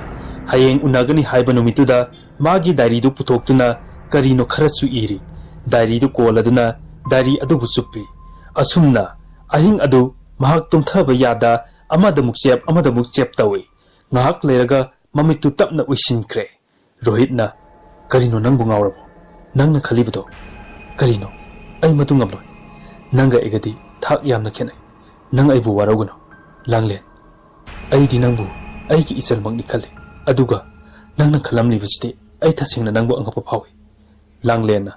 ꯍꯌꯦꯡ ꯎꯅꯒꯅꯤ ꯍꯥꯏꯕ ꯅꯨꯃꯤꯠꯇꯨꯗ ꯃꯥꯒꯤ ꯗꯥꯏꯔꯤꯗꯨ ꯄꯨꯊꯣꯛꯇꯨꯅ ꯀꯔꯤꯅꯣ ꯈꯔꯁꯨ ꯏꯔꯤ꯫ ꯗꯥꯏꯔꯤꯗꯨ ꯀꯣꯜꯂꯗꯨꯅ ꯗꯥꯏꯔꯤ ꯑꯗꯨꯕꯨ ꯆꯨꯞꯄꯤ꯫ ꯑꯁꯨꯝꯅ ꯑꯍꯤꯡ ꯑꯗꯨ ꯃꯍꯥꯛ ꯇꯨꯝꯊꯕ ꯌꯥꯗ ꯑꯃꯗꯃꯨꯛ ꯆꯦꯞ ꯑꯃꯗꯃꯨꯛ ꯆꯦꯞ ꯇꯧꯏ꯫ ꯉꯥꯏꯍꯥꯛ ꯂꯩꯔꯒ ꯃꯃꯤꯠꯇꯨ ꯇꯞꯅ ꯎꯏꯁꯤꯟꯈ꯭ꯔꯦ꯫ ꯔꯣꯍꯤꯠꯅ, "ꯀꯔꯤꯅꯣ, ꯅꯪꯕꯨ ꯉꯥꯎꯔꯕꯣ? ꯅꯪꯅ ꯈꯜꯂꯤꯕꯗꯣ ꯀꯔꯤꯅꯣ? ꯑꯩ ꯃꯗꯨ ꯉꯝꯂꯣꯏ꯫ ꯅꯪꯒ ꯑꯩꯒꯗꯤ ꯊꯥꯛ ꯌꯥꯝꯅ ꯈꯦꯠꯅꯩ꯫ ꯅꯪ ꯑꯩꯕꯨ ꯋꯥꯔꯧꯒꯅꯨ, ꯂꯥꯡꯂꯦꯟ꯫ ꯑꯩꯗꯤ ꯅꯪꯕꯨ ꯑꯩꯒꯤ ꯏꯆꯜꯃꯛꯅꯤ ꯈꯜꯂꯤ꯫ ꯑꯗꯨꯒ ꯅꯪꯅ ꯈꯜꯂꯝꯂꯤꯕꯁꯤꯗꯤ ꯑꯩ ꯇꯁꯦꯡꯅ ꯅꯪꯕꯨ ꯑꯉꯛꯄ ꯐꯥꯎꯏ꯫" ꯂꯥꯡꯂꯦꯟꯅ,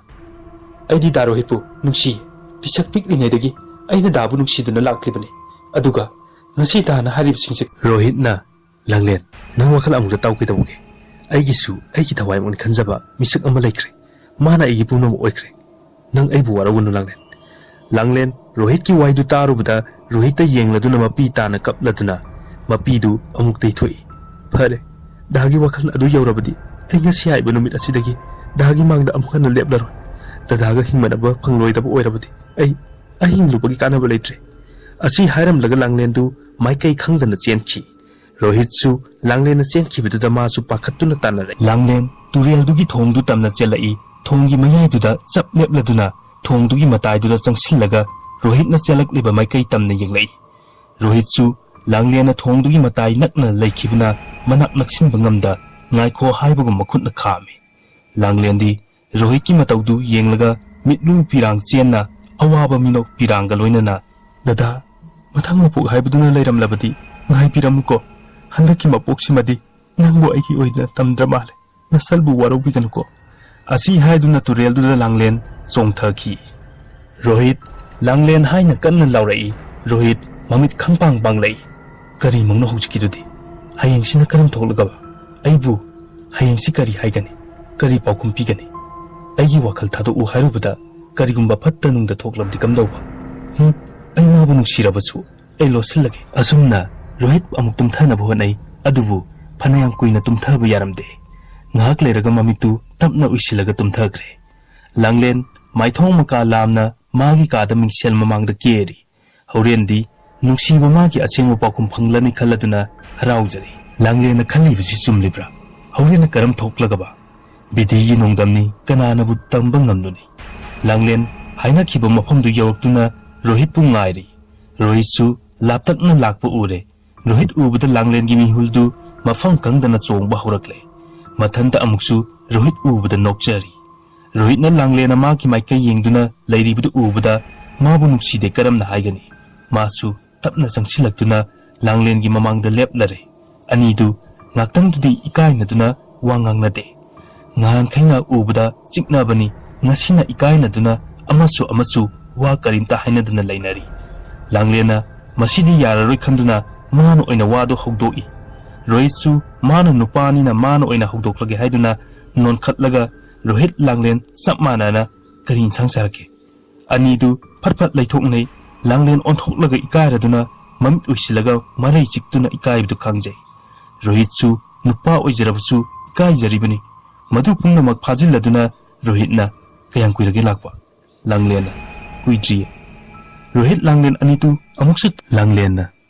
"ꯑꯩꯗꯤ ꯗꯥ ꯔꯣꯍꯤꯠꯄꯨ ꯅꯨꯡꯁꯤꯌꯦ꯫ ꯄꯤꯁꯛ ꯄꯤꯛꯂꯤꯉꯩꯗꯒꯤ ꯑꯩꯅ ꯗꯥꯕꯨ ꯅꯨꯡꯁꯤꯗꯨꯅ ꯂꯥꯛꯂꯤꯕꯅꯤ꯫ ꯑꯗꯨꯒ ꯉꯁꯤ ꯗꯥꯅ ꯍꯥꯏꯔꯤꯕꯁꯤꯡꯁꯦ꯫" ꯔꯣꯍꯤꯠꯅ, "ꯂꯥꯡꯂꯦꯟ, ꯅꯪ ꯋꯥꯈꯜ ꯑꯃꯨꯛꯇ ꯇꯥꯎ ꯀꯩꯗꯧꯕꯒꯦ? ꯑꯩꯒꯤꯁꯨ ꯑꯩꯒꯤ ꯊꯋꯥꯏꯃꯛꯅꯤ ꯈꯟꯖꯕ ꯃꯤꯁꯛ ꯑꯃ ꯂꯩꯈ꯭ꯔꯦ꯫ ꯃꯥꯅ ꯑꯩꯒꯤ ꯄꯨꯝꯅꯃꯛ ꯑꯣꯏꯈ꯭ꯔꯦ꯫ ꯅꯪ ꯑꯩꯕꯨ ꯋꯥꯔꯧꯒꯅꯨ, ꯂꯥꯡꯂꯦꯟ꯫" ꯂꯥꯡꯂꯦꯟ ꯔꯣꯍꯤꯠꯀꯤ ꯋꯥꯍꯩꯗꯨ ꯇꯥꯔꯨꯕꯗ ꯔꯣꯍꯤꯠꯇ ꯌꯦꯡꯂꯗꯨꯅ ꯃꯄꯤ ꯇꯥꯅ ꯀꯞꯂꯗꯨꯅ ꯃꯄꯤꯗꯨ ꯑꯃꯨꯛ ꯇꯩꯊꯣꯛꯏ꯫ "ꯐꯔꯦ, ꯗꯥꯒꯤ ꯋꯥꯈꯜ ꯑꯗꯨ ꯌꯧꯔꯕꯗꯤ ꯑꯩ ꯉꯁꯤ ꯍꯥꯏꯕ ꯅꯨꯃꯤꯠ ꯑꯁꯤꯗꯒꯤ ꯗꯥꯒꯤ ꯃꯥꯡꯗ ꯑꯃꯨꯛ ꯍꯟꯅ ꯂꯦꯞꯂꯔꯣꯏ꯫ ꯗꯗꯥꯒ ꯍꯤꯡꯃꯤꯟꯅꯕ ꯐꯪꯂꯣꯏꯗꯕ ꯑꯣꯏꯔꯕꯗꯤ ꯑꯩ ꯑꯩ ꯍꯤꯡꯂꯨꯕꯒꯤ ꯀꯥꯟꯅꯕ ꯂꯩꯇ꯭ꯔꯦ꯫" ꯑꯁꯤ ꯍꯥꯏꯔꯝꯂꯒ ꯂꯥꯡꯂꯦꯟꯗꯨ ꯃꯥꯏꯀꯩ ꯈꯪꯗꯅ ꯆꯦꯟꯈꯤ꯫ ꯔꯣꯍꯤꯠꯁꯨ ꯂꯥꯡꯂꯦꯟꯅ ꯆꯦꯟꯈꯤꯕꯗꯨꯗ ꯃꯥꯁꯨ ꯄꯥꯈꯠꯇꯨꯅ ꯇꯥꯟꯅꯔꯛꯏ꯫ ꯂꯥꯡꯂꯦꯟ ꯇꯨꯔꯦꯜꯗꯨꯒꯤ ꯊꯣꯡꯗꯨ ꯇꯝꯅ ꯆꯦꯜꯂꯛꯏ꯫ ꯊꯣꯡꯒꯤ ꯃꯌꯥꯏꯗꯨꯗ ꯆꯞ ꯂꯦꯞꯂꯗꯨꯅ ꯊꯣꯡꯗꯨꯒꯤ ꯃꯇꯥꯏꯗꯨꯗ ꯆꯪꯁꯤꯜꯂꯒ ꯔꯣꯍꯤꯠꯅ ꯆꯦꯜꯂꯛꯂꯤꯕ ꯃꯥꯏꯀꯩ ꯇꯝꯅ ꯌꯦꯡꯂꯛꯏ꯫ ꯔꯣꯍꯤꯠꯁꯨ ꯂꯥꯡꯂꯦꯟꯅ ꯊꯣꯡꯗꯨꯒꯤ ꯃꯇꯥꯏ ꯅꯛꯅ ꯂꯩꯈꯤꯕꯅ ꯃꯅꯥꯛ ꯅꯛꯁꯤꯟꯕ ꯉꯝꯗ ꯉꯥꯏꯈꯣ ꯍꯥꯏꯕꯒꯨꯝ ꯃꯈꯨꯠꯅ ꯈꯥꯝꯃꯤ꯫ ꯂꯥꯡꯂꯦꯟꯗꯤ ꯔꯣꯍꯤꯠꯀꯤ ꯃꯇꯧꯗꯨ ꯌꯦꯡꯂꯒ ꯃꯤꯠꯂꯨ ꯄꯤꯔꯥꯡ ꯆꯦꯟꯅ ꯑꯋꯥꯕ ꯃꯤꯅꯣꯛ ꯄꯤꯔꯥꯡꯒ ꯂꯣꯏꯅꯅ, "ꯗꯗꯥ, ꯃꯊꯪ ꯃꯄꯣꯛ ꯍꯥꯏꯕꯗꯨꯅ ꯂꯩꯔꯝꯂꯕꯗꯤ ꯉꯥꯏꯕꯤꯔꯝꯃꯨꯀꯣ꯫ ꯍꯟꯗꯛꯀꯤ ꯃꯄꯣꯛꯁꯤꯃꯗꯤ ꯅꯪꯕꯨ ꯑꯩꯒꯤ ꯑꯣꯏꯅ ꯇꯝꯗ꯭ꯔ ꯃꯥꯜꯂꯦ꯫ ꯅꯁꯜꯕꯨ ꯋꯥꯔꯧꯕꯤꯒꯅꯨꯀꯣ꯫ ꯑꯁꯤ ꯍꯥꯏꯗꯨꯅ ꯇꯨꯔꯦꯜꯗꯨꯗ ꯂꯥꯡꯂꯦꯟ ꯆꯣꯡꯊꯈꯤ꯫ "ꯔꯣꯍꯤꯠ!" ꯂꯥꯡꯂꯦꯟ ꯍꯥꯏꯅ ꯀꯟꯅ ꯂꯥꯎꯔꯛꯏ꯫ ꯔꯣꯍꯤꯠ ꯃꯃꯤꯠ ꯈꯪꯄꯥꯡ ꯄꯥꯡꯂꯛꯏ꯫ "ꯀꯔꯤ ꯃꯪꯅꯣ ꯍꯧꯖꯤꯛꯀꯤꯗꯨꯗꯤ? ꯍꯌꯦꯡꯁꯤꯅ ꯀꯔꯝ ꯊꯣꯛꯂꯒꯕ? ꯑꯩꯕꯨ ꯍꯌꯦꯡꯁꯤ ꯀꯔꯤ ꯍꯥꯏꯒꯅꯤ? ꯀꯔꯤ ꯄꯥꯎꯈꯨꯝ ꯄꯤꯒꯅꯤ? ꯑꯩꯒꯤ ꯋꯥꯈꯜ ꯊꯥꯗꯣꯛꯎ ꯍꯥꯏꯔꯨꯕꯗ ꯀꯔꯤꯒꯨꯝꯕ ꯐꯠꯇ ꯅꯨꯡꯗ ꯊꯣꯛꯂꯕꯗꯤ ꯀꯝꯗꯧꯕ? ꯍꯨꯝ, ꯑꯩ ꯃꯥꯕꯨ ꯅꯨꯡꯁꯤꯔꯕꯁꯨ ꯑꯩ ꯂꯣꯠꯁꯤꯜꯂꯒꯦ꯫" ꯑꯁꯨꯝꯅ ꯔꯣꯍꯤꯠ ꯑꯃꯨꯛ ꯇꯨꯝꯊꯅꯕ ꯍꯣꯠꯅꯩ꯫ ꯑꯗꯨꯕꯨ ꯐꯅꯌꯥꯝ ꯀꯨꯏꯅ ꯇꯨꯝꯊꯕ ꯌꯥꯔꯝꯗꯦ꯫ ꯉꯥꯏꯍꯥꯛ ꯂꯩꯔꯒ ꯃꯃꯤꯠꯇꯨ ꯇꯞꯅ ꯎꯏꯁꯤꯜꯂꯒ ꯇꯨꯝꯊꯈ꯭ꯔꯦ꯫ ꯂꯥꯡꯂꯦꯟ ꯃꯥꯏꯊꯣꯡ ꯃꯀꯥ ꯂꯥꯝꯅ ꯃꯥꯒꯤ ꯀꯥꯗ ꯃꯤꯡꯁꯦꯜ ꯃꯃꯥꯡꯗ ꯀꯦꯔꯤ꯫ ꯍꯣꯔꯦꯟꯗꯤ ꯅꯨꯡꯁꯤꯕ ꯃꯥꯒꯤ ꯑꯁꯦꯡꯕ ꯄꯥꯎꯈꯨꯝ ꯐꯪꯂꯅꯤ ꯈꯜꯂꯗꯨꯅ ꯍꯔꯥꯎꯖꯔꯤ꯫ ꯂꯥꯡꯂꯦꯟꯅ ꯈꯜꯂꯤꯕꯁꯤ ꯆꯨꯝꯂꯤꯕ꯭ꯔꯥ? ꯍꯣꯔꯦꯟꯅ ꯀꯔꯝ ꯊꯣꯛꯂꯒꯕ? ꯕꯤꯙꯤꯒꯤ ꯅꯣꯡꯗꯝꯅꯤ, ꯀꯅꯥꯅꯕꯨ ꯇꯝꯕ ꯉꯝꯂꯨꯅꯤ? ꯂꯥꯡꯂꯦꯟ ꯍꯥꯏꯅꯈꯤꯕ ꯃꯐꯝꯗꯨ ꯌꯧꯔꯛꯇꯨꯅ ꯔꯣꯍꯤꯠꯄꯨ ꯉꯥꯏꯔꯤ꯫ ꯔꯣꯍꯤꯠꯁꯨ ꯂꯥꯞꯇꯛꯅ ꯂꯥꯛꯄ ꯎꯔꯦ꯫ ꯔꯣꯍꯤꯠ ꯎꯕꯗ ꯂꯥꯡꯂꯦꯟꯒꯤ ꯃꯤꯍꯨꯜꯗꯨ ꯃꯐꯝ ꯈꯪꯗꯅ ꯆꯣꯡꯕ ꯍꯧꯔꯛꯂꯦ꯫ ꯃꯊꯟꯇ ꯑꯃꯨꯛꯁꯨ ꯔꯣꯍꯤꯠ ꯎꯕꯗ ꯅꯣꯛꯆꯔꯤ꯫ ꯔꯣꯍꯤꯠꯅ ꯂꯥꯡꯂꯦꯟꯅ ꯃꯥꯒꯤ ꯃꯥꯏꯀꯩ ꯌꯦꯡꯗꯨꯅ ꯂꯩꯔꯤꯕꯗꯨ ꯎꯕꯗ ꯃꯥꯕꯨ ꯅꯨꯡꯁꯤꯗꯦ ꯀꯔꯝꯅ ꯍꯥꯏꯒꯅꯤ? ꯃꯥꯁꯨ ꯇꯞꯅ ꯆꯪꯁꯤꯜꯂꯛꯇꯨꯅ ꯂꯥꯡꯂꯦꯟꯒꯤ ꯃꯃꯥꯡꯗ ꯂꯦꯞꯂꯔꯦ꯫ ꯑꯅꯤꯗꯨ ꯉꯥꯛꯇꯪꯗꯨꯗꯤ ꯏꯀꯥꯏꯅꯗꯨꯅ ꯋꯥ ꯉꯥꯡꯅꯗꯦ꯫ ꯉꯍꯥꯟꯈꯩꯅ ꯎꯕꯗ ꯆꯤꯛꯅꯕꯅꯤ, ꯉꯁꯤꯅ ꯏꯀꯥꯏꯅꯗꯨꯅ ꯑꯃꯁꯨ ꯑꯃꯁꯨ ꯋꯥ ꯀꯔꯤꯝꯇ ꯍꯥꯏꯅꯗꯨꯅ ꯂꯩꯅꯔꯤ꯫ ꯂꯥꯡꯂꯦꯟꯅ ꯃꯁꯤꯗꯤ ꯌꯥꯔꯔꯣꯏ ꯈꯟꯗꯨꯅ ꯃꯥꯅ ꯑꯣꯏꯅ ꯋꯥꯗꯨ ꯍꯧꯗꯣꯛꯏ꯫ ꯔꯣꯍꯤꯠꯁꯨ ꯃꯥꯅ ꯅꯨꯄꯥꯅꯤꯅ ꯃꯥꯅ ꯑꯣꯏꯅ ꯍꯧꯗꯣꯛꯂꯒꯦ ꯍꯥꯏꯗꯨꯅ ꯅꯣꯟꯈꯠꯂꯒ ꯔꯣꯍꯤꯠ ꯂꯥꯡꯂꯦꯟ ꯆꯞ ꯃꯥꯟꯅꯅ "ꯀꯔꯤ ꯏꯟꯁꯥꯡ ꯆꯥꯔꯛꯀꯦ?" ꯑꯅꯤꯗꯨ ꯐꯠ ꯐꯠ ꯂꯩꯊꯣꯛꯅꯩ꯫ ꯂꯥꯡꯂꯦꯟ ꯑꯣꯟꯊꯣꯛꯂꯒ ꯏꯀꯥꯏꯔꯗꯨꯅ ꯃꯃꯤꯠ ꯎꯏꯁꯤꯜꯂꯒ ꯃꯔꯩ ꯆꯤꯛꯇꯨꯅ ꯏꯀꯥꯏꯕꯗꯨ ꯈꯪꯖꯩ꯫ ꯔꯣꯍꯤꯠꯁꯨ ꯅꯨꯄꯥ ꯑꯣꯏꯖꯔꯕꯁꯨ ꯏꯀꯥꯏꯖꯔꯤꯕꯅꯤ꯫ ꯃꯗꯨ ꯄꯨꯝꯅꯃꯛ ꯐꯥꯖꯤꯜꯂꯗꯨꯅ ꯔꯣꯍꯤꯠꯅ "ꯀꯌꯥꯝ ꯀꯨꯏꯔꯒꯦ ꯂꯥꯛꯄ?" ꯂꯥꯡꯂꯦꯟꯅ "ꯀꯨꯏꯗ꯭ꯔꯤꯌꯦ꯫" ꯔꯣꯍꯤꯠ ꯂꯥꯡꯂꯦꯟ ꯑꯅꯤꯗꯨ ꯑꯃꯨꯛꯁꯨ ꯂꯥꯡꯂꯦꯟꯅ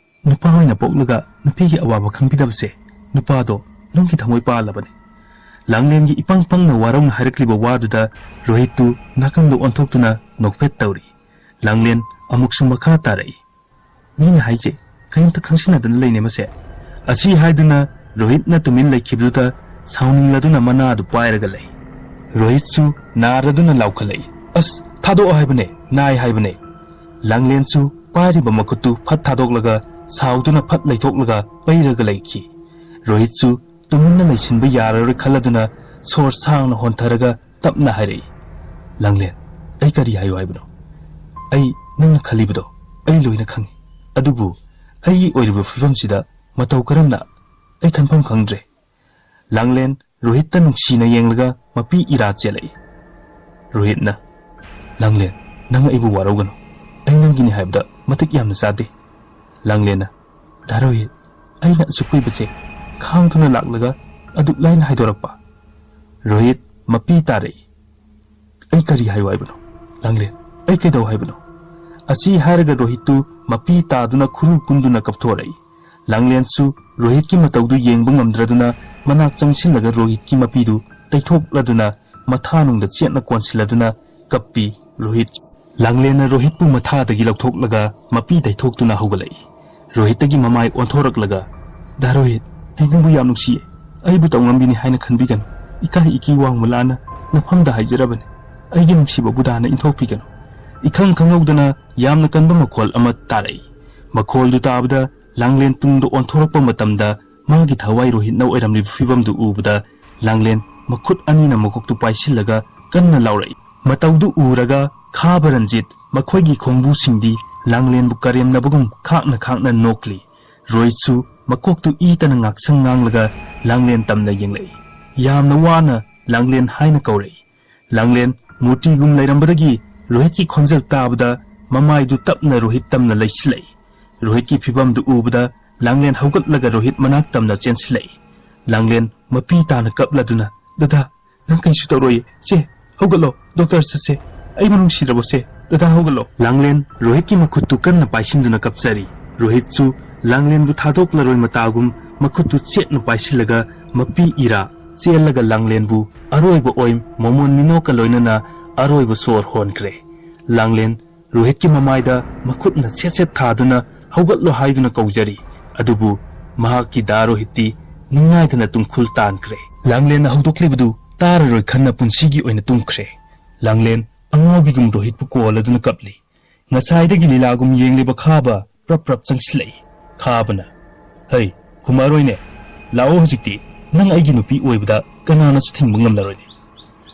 "ꯅꯨꯄꯥ ꯑꯣꯏꯅ ꯄꯣꯛꯂꯒ ꯅꯨꯄꯤꯒꯤ ꯑꯋꯥꯕ ꯈꯪꯕꯤꯗꯕꯁꯦ, ꯅꯨꯄꯥꯗꯣ ꯅꯨꯡꯒꯤ ꯊꯃꯣꯏ ꯄꯥꯜꯂꯕꯅꯤ꯫" ꯂꯥꯡꯂꯦꯟꯒꯤ ꯏꯄꯪ ꯄꯪꯅ ꯋꯥꯔꯧꯅ ꯍꯥꯏꯔꯛꯂꯤꯕ ꯋꯥꯗꯨꯗ ꯔꯣꯍꯤꯠꯇꯨ ꯅꯥꯀꯟꯗ ꯑꯣꯟꯊꯣꯛꯇꯨꯅ ꯅꯣꯛꯐꯦꯠ ꯇꯧꯔꯤ꯫ ꯂꯥꯡꯂꯦꯟ ꯑꯃꯨꯛꯁꯨ ꯃꯈꯥ ꯇꯥꯔꯛꯏ꯫ "ꯃꯤꯅ ꯍꯥꯏꯁꯦ ꯀꯔꯤꯝꯇ ꯈꯪꯁꯤꯟꯅꯗꯅ ꯂꯩꯅꯦ ꯃꯁꯦ꯫" ꯑꯁꯤ ꯍꯥꯏꯗꯨꯅ ꯔꯣꯍꯤꯠꯅ ꯇꯨꯃꯤꯟ ꯂꯩꯈꯤꯕꯗꯨꯗ ꯁꯥꯎꯅꯤꯡꯂꯗꯨꯅ ꯃꯅꯥꯗꯨ ꯄꯥꯏꯔꯒ ꯂꯩ꯫ ꯔꯣꯍꯤꯠꯁꯨ ꯅꯥꯔꯗꯨꯅ ꯂꯥꯎꯈꯠꯂꯛꯏ, "ꯑꯁ, ꯊꯥꯗꯣꯛꯑꯣ ꯍꯥꯏꯕꯅꯦ, ꯅꯥꯏ ꯍꯥꯏꯕꯅꯦ꯫" ꯂꯥꯡꯂꯦꯟꯁꯨ ꯄꯥꯏꯔꯤꯕ ꯃꯈꯨꯠꯇꯨ ꯐꯠ ꯊꯥꯗꯣꯛꯂꯒ ꯁꯥꯎꯗꯨꯅ ꯐꯠ ꯂꯩꯊꯣꯛꯂꯒ ꯄꯩꯔꯒ ꯂꯩꯈꯤ꯫ ꯔꯣꯍꯤꯠꯁꯨ ꯇꯨꯃꯤꯟꯅ ꯂꯩꯁꯤꯟꯕ ꯌꯥꯔꯔꯣꯏ ꯈꯜꯂꯗꯨꯅ ꯁꯣꯔ ꯁꯥꯡꯅ ꯍꯣꯟꯊꯔꯒ ꯇꯞꯅ ꯍꯥꯏꯔꯛꯏ, "ꯂꯥꯡꯂꯦꯟ, ꯑꯩ ꯀꯔꯤ ꯍꯥꯏꯌꯨ ꯍꯥꯏꯕꯅꯣ? ꯑꯩ ꯅꯪꯅ ꯈꯜꯂꯤꯕꯗꯣ ꯑꯩ ꯂꯣꯏꯅ ꯈꯪꯏ꯫ ꯑꯗꯨꯕꯨ ꯑꯩꯒꯤ ꯑꯣꯏꯔꯤꯕ ꯐꯤꯕꯝꯁꯤꯗ ꯃꯇꯧ ꯀꯔꯝꯅ ꯑꯩ ꯈꯟꯐꯝ ꯈꯪꯗ꯭ꯔꯦ꯫" ꯂꯥꯡꯂꯦꯟ ꯔꯣꯍꯤꯠꯇ ꯅꯨꯡꯁꯤꯅ ꯌꯦꯡꯂꯒ ꯃꯄꯤ ꯏꯔꯥ ꯆꯦꯜꯂꯛꯏ꯫ ꯔꯣꯍꯤꯠꯅ, "ꯂꯥꯡꯂꯦꯟ, ꯅꯪ ꯑꯩꯕꯨ ꯋꯥꯔꯧꯒꯅꯨ꯫ ꯑꯩ ꯅꯪꯒꯤꯅꯤ ꯍꯥꯏꯕꯗ ꯃꯇꯤꯛ ꯌꯥꯝꯅ ꯆꯥꯗꯦ꯫" ꯂꯥꯡꯂꯦꯟꯅ, "ꯗꯥ ꯔꯣꯍꯤꯠ, ꯑꯩꯅ ꯑꯁꯨꯛ ꯀꯨꯏꯕꯁꯦ ꯈꯥꯡꯗꯨꯅ ꯂꯥꯛꯂꯒ ꯑꯗꯨꯛ ꯂꯥꯏꯅ ꯍꯥꯏꯗꯣꯔꯛꯄ?" ꯔꯣꯍꯤꯠ ꯃꯄꯤ ꯇꯥꯔꯛꯏ꯫ "ꯑꯩ ꯀꯔꯤ ꯍꯥꯏꯌꯨ ꯍꯥꯏꯕꯅꯣ? ꯂꯥꯡꯂꯦꯟ, ꯑꯩ ꯀꯩꯗꯧ ꯍꯥꯏꯕꯅꯣ?" ꯑꯁꯤ ꯍꯥꯏꯔꯒ ꯔꯣꯍꯤꯠꯇꯨ ꯃꯄꯤ ꯇꯥꯗꯨꯅ ꯈꯨꯔꯨ ꯀꯨꯟꯗꯨꯅ ꯀꯞꯊꯣꯔꯛꯏ꯫ ꯂꯥꯡꯂꯦꯟꯁꯨ ꯔꯣꯍꯤꯠꯀꯤ ꯃꯇꯧꯗꯨ ꯌꯦꯡꯕ ꯉꯝꯗ꯭ꯔꯗꯨꯅ ꯃꯅꯥꯛ ꯆꯪꯁꯤꯜꯂꯒ ꯔꯣꯍꯤꯠꯀꯤ ꯃꯄꯤꯗꯨ ꯇꯩꯊꯣꯛꯂꯗꯨꯅ ꯃꯊꯥꯅꯨꯡꯗ ꯆꯦꯠꯅ ꯀꯣꯟꯁꯤꯜꯂꯗꯨꯅ ꯀꯞꯄꯤ꯫ ꯔꯣꯍꯤꯠ, ꯂꯥꯡꯂꯦꯟꯅ ꯔꯣꯍꯤꯠꯄꯨ ꯃꯊꯥꯗꯒꯤ ꯂꯧꯊꯣꯛꯂꯒ ꯃꯄꯤ ꯇꯩꯊꯣꯛꯇꯨꯅ ꯍꯧꯒꯠꯂꯛꯏ꯫ ꯔꯣꯍꯤꯠꯇꯒꯤ ꯃꯃꯥꯏ ꯑꯣꯟꯊꯣꯔꯛꯂꯒ, "ꯗꯥ ꯔꯣꯍꯤꯠ, ꯑꯩ ꯅꯪꯕꯨ ꯌꯥꯝ ꯅꯨꯡꯁꯤꯌꯦ꯫ ꯑꯩꯕꯨ ꯇꯧꯉꯝꯕꯤꯅꯤ ꯍꯥꯏꯅ ꯈꯟꯕꯤꯒꯅꯨ꯫ ꯏꯀꯥꯏ ꯏꯀꯤ ꯋꯥꯡꯃ ꯂꯥꯟꯅ ꯅꯐꯝꯗ ꯍꯥꯏꯖꯔꯕꯅꯤ꯫ ꯑꯩꯒꯤ ꯅꯨꯡꯁꯤꯕꯕꯨ ꯗꯥꯅ ꯏꯟꯊꯣꯛꯄꯤꯒꯅꯨ꯫" ꯏꯈꯪ ꯈꯪꯍꯧꯗꯅ ꯌꯥꯝꯅ ꯀꯟꯕ ꯃꯈꯣꯜ ꯑꯃ ꯇꯥꯔꯛꯏ꯫ ꯃꯈꯣꯜꯗꯨ ꯇꯥꯕꯗ ꯂꯥꯡꯂꯦꯟ ꯇꯨꯡꯗ ꯑꯣꯟꯊꯣꯔꯛꯄ ꯃꯇꯝꯗ ꯃꯥꯒꯤ ꯊꯋꯥꯏ ꯔꯣꯍꯤꯠꯅ ꯑꯣꯏꯔꯝꯂꯤꯕ ꯐꯤꯕꯝꯗꯨ ꯎꯕꯗ ꯂꯥꯡꯂꯦꯟ ꯃꯈꯨꯠ ꯑꯅꯤꯅ ꯃꯀꯣꯛꯇꯨ ꯄꯥꯏꯁꯤꯜꯂꯒ ꯀꯟꯅ ꯂꯥꯎꯔꯛꯏ꯫ ꯃꯇꯧꯗꯨ ꯎꯔꯒ ꯈꯥꯕ ꯔꯟꯖꯤꯠ ꯃꯈꯣꯏꯒꯤ ꯈꯣꯡꯕꯨꯁꯤꯡꯗꯤ ꯂꯥꯡꯂꯦꯟꯕꯨ ꯀꯔꯦꯝꯅꯕꯒꯨꯝ ꯈꯥꯛꯅ ꯈꯥꯛꯅ ꯅꯣꯛꯂꯤ꯫ ꯔꯣꯍꯤꯠꯁꯨ ꯃꯀꯣꯛꯇꯨ ꯏꯇꯅ ꯉꯥꯛꯁꯪ ꯉꯥꯡꯂꯒ ꯂꯥꯡꯂꯦꯟ ꯇꯝꯅ ꯌꯦꯡꯂꯛꯏ꯫ ꯌꯥꯝꯅ ꯋꯥꯅ ꯂꯥꯡꯂꯦꯟ ꯍꯥꯏꯅ ꯀꯧꯔꯛꯏ꯫ ꯂꯥꯡꯂꯦꯟ ꯃꯨꯔꯇꯤꯒꯨꯝ ꯂꯩꯔꯝꯕꯗꯒꯤ ꯔꯣꯍꯤꯠꯀꯤ ꯈꯣꯟꯖꯦꯜ ꯇꯥꯕꯗ ꯃꯃꯥꯏꯗꯨ ꯇꯞꯅ ꯔꯣꯍꯤꯠ ꯇꯝꯅ ꯂꯩꯁꯤꯜꯂꯛꯏ꯫ ꯔꯣꯍꯤꯠꯀꯤ ꯐꯤꯕꯝꯗꯨ ꯎꯕꯗ ꯂꯥꯡꯂꯦꯟ ꯍꯧꯒꯠꯂꯒ ꯔꯣꯍꯤꯠ ꯃꯅꯥꯛ ꯇꯝꯅ ꯆꯦꯟꯁꯤꯜꯂꯛꯏ꯫ ꯂꯥꯡꯂꯦꯟ ꯃꯄꯤ ꯇꯥꯅ ꯀꯞꯂꯗꯨꯅ, "ꯗꯗꯥ, ꯅꯪ ꯀꯩꯁꯨ ꯇꯧꯔꯣꯏꯌꯦ꯫ ꯁꯦ, ꯍꯧꯒꯠꯂꯣ, ꯗꯣꯛꯇꯔ ꯆꯠꯁꯦ꯫ ꯑꯩꯕꯨ ꯅꯨꯡꯁꯤꯔꯕꯣ ꯁꯦ? ꯗꯗꯥ, ꯍꯧꯒꯠꯂꯣ꯫" ꯂꯥꯡꯂꯦꯟ ꯔꯣꯍꯤꯠꯀꯤ ꯃꯈꯨꯠꯇꯨ ꯀꯟꯅ ꯄꯥꯏꯁꯤꯟꯗꯨꯅ ꯀꯞꯆꯔꯤ꯫ ꯔꯣꯍꯤꯠꯁꯨ ꯂꯥꯡꯂꯦꯟꯕꯨ ꯊꯥꯗꯣꯛꯂꯔꯣꯏ ꯃꯇꯥꯒꯨꯝ ꯃꯈꯨꯠꯇꯨ ꯆꯦꯠꯅ ꯄꯥꯏꯁꯤꯜꯂꯒ ꯃꯄꯤ ꯏꯔꯥ ꯆꯦꯜꯂꯒ ꯂꯥꯡꯂꯦꯟꯕꯨ ꯑꯔꯣꯏꯕ ꯑꯣꯏ ꯃꯣꯃꯣꯟ ꯃꯤꯅꯣꯛꯀ ꯂꯣꯏꯅꯅ ꯑꯔꯣꯏꯕ ꯁꯣꯔ ꯍꯣꯟꯈ꯭ꯔꯦ꯫ ꯂꯥꯡꯂꯦꯟ ꯔꯣꯍꯤꯠꯀꯤ ꯃꯃꯥꯏꯗ ꯃꯈꯨꯠꯅ ꯁꯦꯠ ꯁꯦꯠ ꯊꯥꯗꯨꯅ ꯍꯧꯒꯠꯂꯣ ꯍꯥꯏꯗꯨꯅ ꯀꯧꯖꯔꯤ꯫ ꯑꯗꯨꯕꯨ ꯃꯍꯥꯛꯀꯤ ꯗꯥ ꯔꯣꯍꯤꯠꯇꯤ ꯅꯤꯡꯉꯥꯏꯗꯅ ꯇꯨꯡꯈꯨꯜ ꯇꯥꯟꯈ꯭ꯔꯦ꯫ ꯂꯥꯡꯂꯦꯟꯅ ꯍꯧꯗꯣꯛꯂꯤꯕꯗꯨ ꯇꯥꯔꯔꯣꯏ ꯈꯟꯅ ꯄꯨꯟꯁꯤꯒꯤ ꯑꯣꯏꯅ ꯇꯨꯝꯈ꯭ꯔꯦ꯫ ꯂꯥꯡꯂꯦꯟ ꯑꯉꯥꯎꯕꯤꯒꯨꯝ ꯔꯣꯍꯤꯠꯄꯨ ꯀꯣꯜꯂꯗꯨꯅ ꯀꯞꯂꯤ꯫ ꯉꯁꯥꯏꯗꯒꯤ ꯂꯤꯂꯥꯒꯨꯝ ꯌꯦꯡꯂꯤꯕ ꯈꯥꯕ ꯄ꯭ꯔꯞ ꯄ꯭ꯔꯞ ꯆꯪꯁꯤꯜꯂꯛꯏ꯫ ꯈꯥꯕꯅ, "ꯍꯩ, ꯈꯨꯃꯥꯔꯣꯏꯅꯦ, ꯂꯥꯛꯑꯣ ꯍꯧꯖꯤꯛꯇꯤ꯫ ꯅꯪ ꯑꯩꯒꯤ ꯅꯨꯄꯤ ꯑꯣꯏꯕꯗ ꯀꯅꯥꯅꯁꯨ ꯊꯤꯡꯕ ꯉꯝꯂꯔꯣꯏꯅꯦ꯫"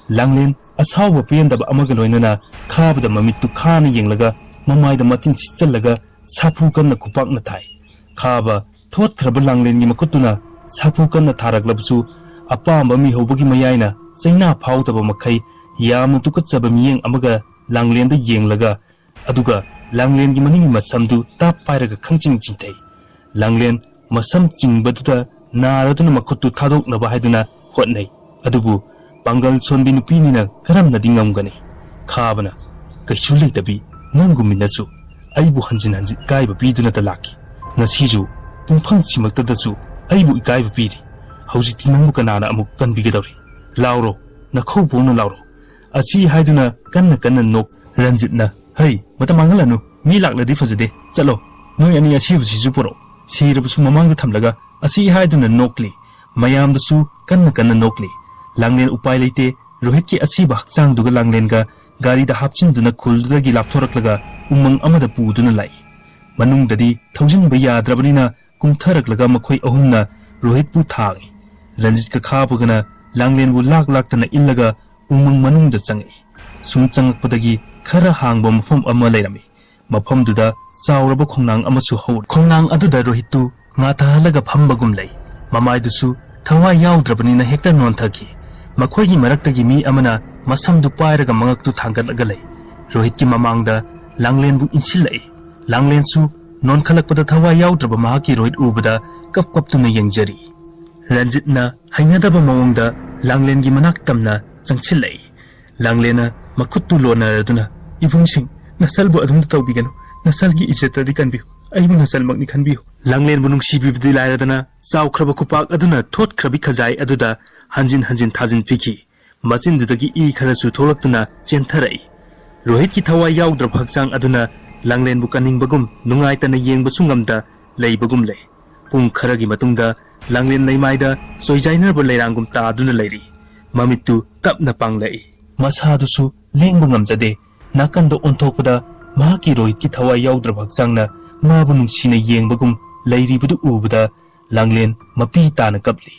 ꯂꯥꯡꯂꯦꯟ ꯑꯁꯥꯎꯕ ꯄꯦꯟꯗꯕ ꯑꯃꯒ ꯂꯣꯏꯅꯅ ꯈꯥꯕꯗ ꯃꯃꯤꯠꯇꯨ ꯈꯥꯅ ꯌꯦꯡꯂꯒ ꯃꯃꯥꯏꯗ ꯃꯇꯤꯟ ꯁꯤꯠꯆꯜꯂꯒ ꯁꯥꯐꯨ ꯀꯟꯅ ꯈꯨꯄꯥꯛꯅ ꯊꯥꯏ꯫ ꯈꯥꯕ ꯊꯣꯠꯈ꯭ꯔꯕ ꯂꯥꯡꯂꯦꯟꯒꯤ ꯃꯈꯨꯠꯇꯨꯅ ꯁꯥꯐꯨ ꯀꯟꯅ ꯊꯥꯔꯛꯂꯕꯁꯨ ꯑꯄꯥꯝꯕ ꯃꯤꯍꯧꯕꯒꯤ ꯃꯌꯥꯏꯅ ꯆꯩꯅꯥ ꯐꯥꯎꯗꯕ ꯃꯈꯩ ꯌꯥꯝꯅ ꯇꯨꯀꯠꯆꯕ ꯃꯤꯠꯌꯦꯡ ꯑꯃꯒ ꯂꯥꯡꯂꯦꯟꯗ ꯌꯦꯡꯂꯒ, ꯑꯗꯨꯒ ꯂꯥꯡꯂꯦꯟꯒꯤ ꯃꯅꯤꯡꯒꯤ ꯃꯁꯝꯗꯨ ꯇꯥꯞ ꯄꯥꯏꯔꯒ ꯈꯪꯆꯤꯡ ꯆꯤꯡꯊꯩ꯫ ꯂꯥꯡꯂꯦꯟ ꯃꯁꯝ ꯆꯤꯡꯕꯗꯨꯗ ꯅꯥꯔꯗꯨꯅ ꯃꯈꯨꯠꯇꯨ ꯊꯥꯗꯣꯛꯅꯕ ꯍꯥꯏꯗꯨꯅ ꯍꯣꯠꯅꯩ꯫ ꯑꯗꯨꯕꯨ ꯄꯥꯡꯒꯜ ꯁꯣꯟꯕꯤ ꯅꯨꯄꯤꯅꯤꯅ ꯀꯔꯝꯅꯗꯤ ꯉꯝꯒꯅꯤ? ꯈꯥꯕꯅ, "ꯀꯩꯁꯨ ꯂꯩꯇꯕꯤ, ꯅꯪꯒꯨꯝꯃꯤꯅꯁꯨ ꯑꯩꯕꯨ ꯍꯟꯖꯤꯟ ꯍꯟꯖꯤꯟ ꯏꯀꯥꯏꯕ ꯄꯤꯗꯨꯅꯇ ꯂꯥꯛꯈꯤ꯫ ꯉꯁꯤꯁꯨ ꯄꯨꯡꯐꯝꯁꯤꯃꯛꯇꯗꯁꯨ ꯑꯩꯕꯨ ꯏꯀꯥꯏꯕ ꯄꯤꯔꯤ꯫ ꯍꯧꯖꯤꯛꯇꯤ ꯅꯪꯕꯨ ꯀꯅꯥꯅ ꯑꯃꯨꯛ ꯀꯟꯕꯤꯒꯗꯧꯔꯤ? ꯂꯥꯎꯔꯣ, ꯅꯈꯧ ꯄꯣꯛꯅ ꯂꯥꯎꯔꯣ!" ꯑꯁꯤ ꯍꯥꯏꯗꯨꯅ ꯀꯟꯅ ꯀꯟꯅ ꯅꯣꯛ꯫ ꯔꯟꯖꯤꯠꯅ, "ꯍꯩ, ꯃꯇꯝ ꯃꯥꯡꯍꯜꯂꯅꯨ, ꯃꯤ ꯂꯥꯛꯂꯗꯤ ꯐꯖꯗꯦ, ꯆꯠꯂꯣ꯫ ꯅꯣꯏ ꯑꯅꯤ ꯑꯁꯤꯕꯁꯤꯁꯨ ꯄꯨꯔꯛꯑꯣ꯫" ꯁꯤꯔꯕꯁꯨ ꯃꯃꯥꯡꯗ ꯊꯝꯂꯒ ꯑꯁꯤ ꯍꯥꯏꯗꯨꯅ ꯅꯣꯛꯂꯤ꯫ ꯃꯌꯥꯝꯗꯨꯁꯨ ꯀꯟꯅ ꯀꯟꯅ ꯅꯣꯛꯂꯤ꯫ ꯂꯥꯡꯂꯦꯟ ꯎꯄꯥꯏ ꯂꯩꯇꯦ, ꯔꯣꯍꯤꯠꯀꯤ ꯑꯁꯤꯕ ꯍꯛꯆꯥꯡꯗꯨꯒ ꯂꯥꯡꯂꯦꯟꯒ ꯒꯥꯔꯤꯗ ꯍꯥꯞꯆꯤꯟꯗꯨꯅ ꯈꯨꯜꯗꯨꯗꯒꯤ ꯂꯥꯞꯊꯣꯔꯛꯂꯒ ꯎꯃꯪ ꯑꯃꯗ ꯄꯨꯗꯨꯅ ꯂꯥꯛꯏ꯫ ꯃꯅꯨꯡꯗꯗꯤ ꯊꯧꯖꯤꯟꯕ ꯌꯥꯗ꯭ꯔꯕꯅꯤꯅ ꯀꯨꯝꯊꯔꯛꯂꯒ ꯃꯈꯣꯏ ꯑꯍꯨꯝꯅ ꯔꯣꯍꯤꯠꯄꯨ ꯊꯥꯡꯏ꯫ ꯔꯟꯖꯤꯠꯀ ꯈꯥꯕꯒꯅ ꯂꯥꯡꯂꯦꯟꯕꯨ ꯂꯥꯛ ꯂꯥꯛꯇꯅ ꯏꯜꯂꯒ ꯎꯃꯪ ꯃꯅꯨꯡꯗ ꯆꯪꯉꯛꯏ꯫ ꯁꯨꯝ ꯆꯪꯉꯛꯄꯗꯒꯤ ꯈꯔ ꯍꯥꯡꯕ ꯃꯐꯝ ꯑꯃ ꯂꯩꯔꯝꯃꯤ꯫ ꯃꯐꯝꯗꯨꯗ ꯆꯥꯎꯔꯕ ꯈꯣꯡꯅꯥꯡ ꯑꯃꯁꯨ ꯍꯧꯔꯤ꯫ ꯈꯣꯡꯅꯥꯡ ꯑꯗꯨꯗ ꯔꯣꯍꯤꯠꯇꯨ ꯉꯥꯊꯍꯜꯂꯒ ꯐꯝꯕꯒꯨꯝ ꯂꯩ꯫ ꯃꯃꯥꯏꯗꯨꯁꯨ ꯊꯋꯥꯏ ꯌꯥꯎꯗ꯭ꯔꯕꯅꯤꯅ ꯍꯦꯛꯇ ꯅꯣꯟꯊꯈꯤ꯫ ꯃꯈꯣꯏꯒꯤ ꯃꯔꯛꯇꯒꯤ ꯃꯤ ꯑꯃꯅ ꯃꯁꯝꯗꯨ ꯄꯥꯏꯔꯒ ꯃꯉꯛꯇꯨ ꯊꯥꯡꯒꯠꯂꯒ ꯂꯩ꯫ ꯔꯣꯍꯤꯠꯀꯤ ꯃꯃꯥꯡꯗ ꯂꯥꯡꯂꯦꯟꯕꯨ ꯏꯟꯁꯤꯜꯂꯛꯏ꯫ ꯂꯥꯡꯂꯦꯟꯁꯨ ꯅꯣꯟꯈꯠꯂꯛꯄꯗ ꯊꯋꯥꯏ ꯌꯥꯎꯗ꯭ꯔꯕ ꯃꯍꯥꯛꯀꯤ ꯔꯣꯍꯤꯠ ꯎꯕꯗ ꯀꯞ ꯀꯞꯇꯨꯅ ꯌꯦꯡꯖꯔꯤ꯫ ꯔꯟꯖꯤꯠꯅ ꯍꯩꯅꯗꯕ ꯃꯑꯣꯡꯗ ꯂꯥꯡꯂꯦꯟꯒꯤ ꯃꯅꯥꯛ ꯇꯝꯅ ꯆꯪꯁꯤꯜꯂꯛꯏ꯫ ꯂꯥꯡꯂꯦꯟꯅ ꯃꯈꯨꯠꯇꯨ ꯂꯣꯟꯅꯔꯗꯨꯅ, "ꯏꯕꯨꯡꯁꯤꯡ, ꯅꯁꯜꯕꯨ ꯑꯗꯨꯝ ꯇꯧꯕꯤꯒꯅꯨ꯫ ꯅꯁꯜꯒꯤ ꯏꯖꯠꯇꯗꯤ ꯀꯟꯕꯤꯌꯨ꯫ ꯑꯩꯕꯨ ꯅꯁꯜꯃꯛꯅꯤ ꯈꯟꯕꯤꯌꯨ꯫" ꯂꯥꯡꯂꯦꯟꯕꯨ ꯅꯨꯡꯁꯤꯕꯤꯕꯗꯤ ꯂꯥꯏꯔꯗꯅ ꯆꯥꯎꯈ꯭ꯔꯕ ꯈꯨꯄꯥꯛ ꯑꯗꯨꯅ ꯊꯣꯠꯈ꯭ꯔꯕꯤ ꯈꯖꯥꯏ ꯑꯗꯨꯗ ꯍꯟꯖꯤꯟ ꯍꯟꯖꯤꯟ ꯊꯥꯖꯤꯟ ꯄꯤꯈꯤ꯫ ꯃꯆꯤꯟꯗꯨꯗꯒꯤ ꯏ ꯈꯔꯁꯨ ꯊꯣꯛꯂꯛꯇꯨꯅ ꯆꯦꯟꯊꯔꯛꯏ꯫ ꯔꯣꯍꯤꯠꯀꯤ ꯊꯋꯥꯏ ꯌꯥꯎꯗ꯭ꯔꯕ ꯍꯛꯆꯥꯡ ꯑꯗꯨꯅ ꯂꯥꯡꯂꯦꯟꯕꯨ ꯀꯟꯅꯤꯡꯕꯒꯨꯝ ꯅꯨꯡꯉꯥꯏꯇꯅ ꯌꯦꯡꯕꯁꯨ ꯉꯝꯗ ꯂꯩꯕꯒꯨꯝ ꯂꯩ꯫ ꯄꯨꯡ ꯈꯔꯒꯤ ꯃꯇꯨꯡꯗ ꯂꯥꯡꯂꯦꯟ ꯂꯩꯃꯥꯏꯗ ꯆꯣꯏꯖꯥꯏꯅꯔꯕ ꯂꯩꯔꯥꯡꯒꯨꯝ ꯇꯥꯗꯨꯅ ꯂꯩꯔꯤ꯫ ꯃꯃꯤꯠꯇꯨ ꯇꯞꯅ ꯄꯥꯡꯂꯛꯏ꯫ ꯃꯁꯥꯗꯨꯁꯨ ꯂꯦꯡꯕ ꯉꯝꯖꯗꯦ꯫ ꯅꯥꯀꯟꯗ ꯑꯣꯟꯊꯣꯛꯄꯗ ꯃꯍꯥꯛꯀꯤ ꯔꯣꯍꯤꯠꯀꯤ ꯊꯋꯥꯏ ꯌꯥꯎꯗ꯭ꯔꯕ ꯍꯛꯆꯥꯡꯅ ꯃꯥꯕꯨ ꯅꯨꯡꯁꯤꯅ ꯌꯦꯡꯕꯒꯨꯝ ꯂꯩꯔꯤꯕꯗꯨ ꯎꯕꯗ ꯂꯥꯡꯂꯦꯟ ꯃꯄꯤ ꯇꯥꯅ ꯀꯞꯂꯤ꯫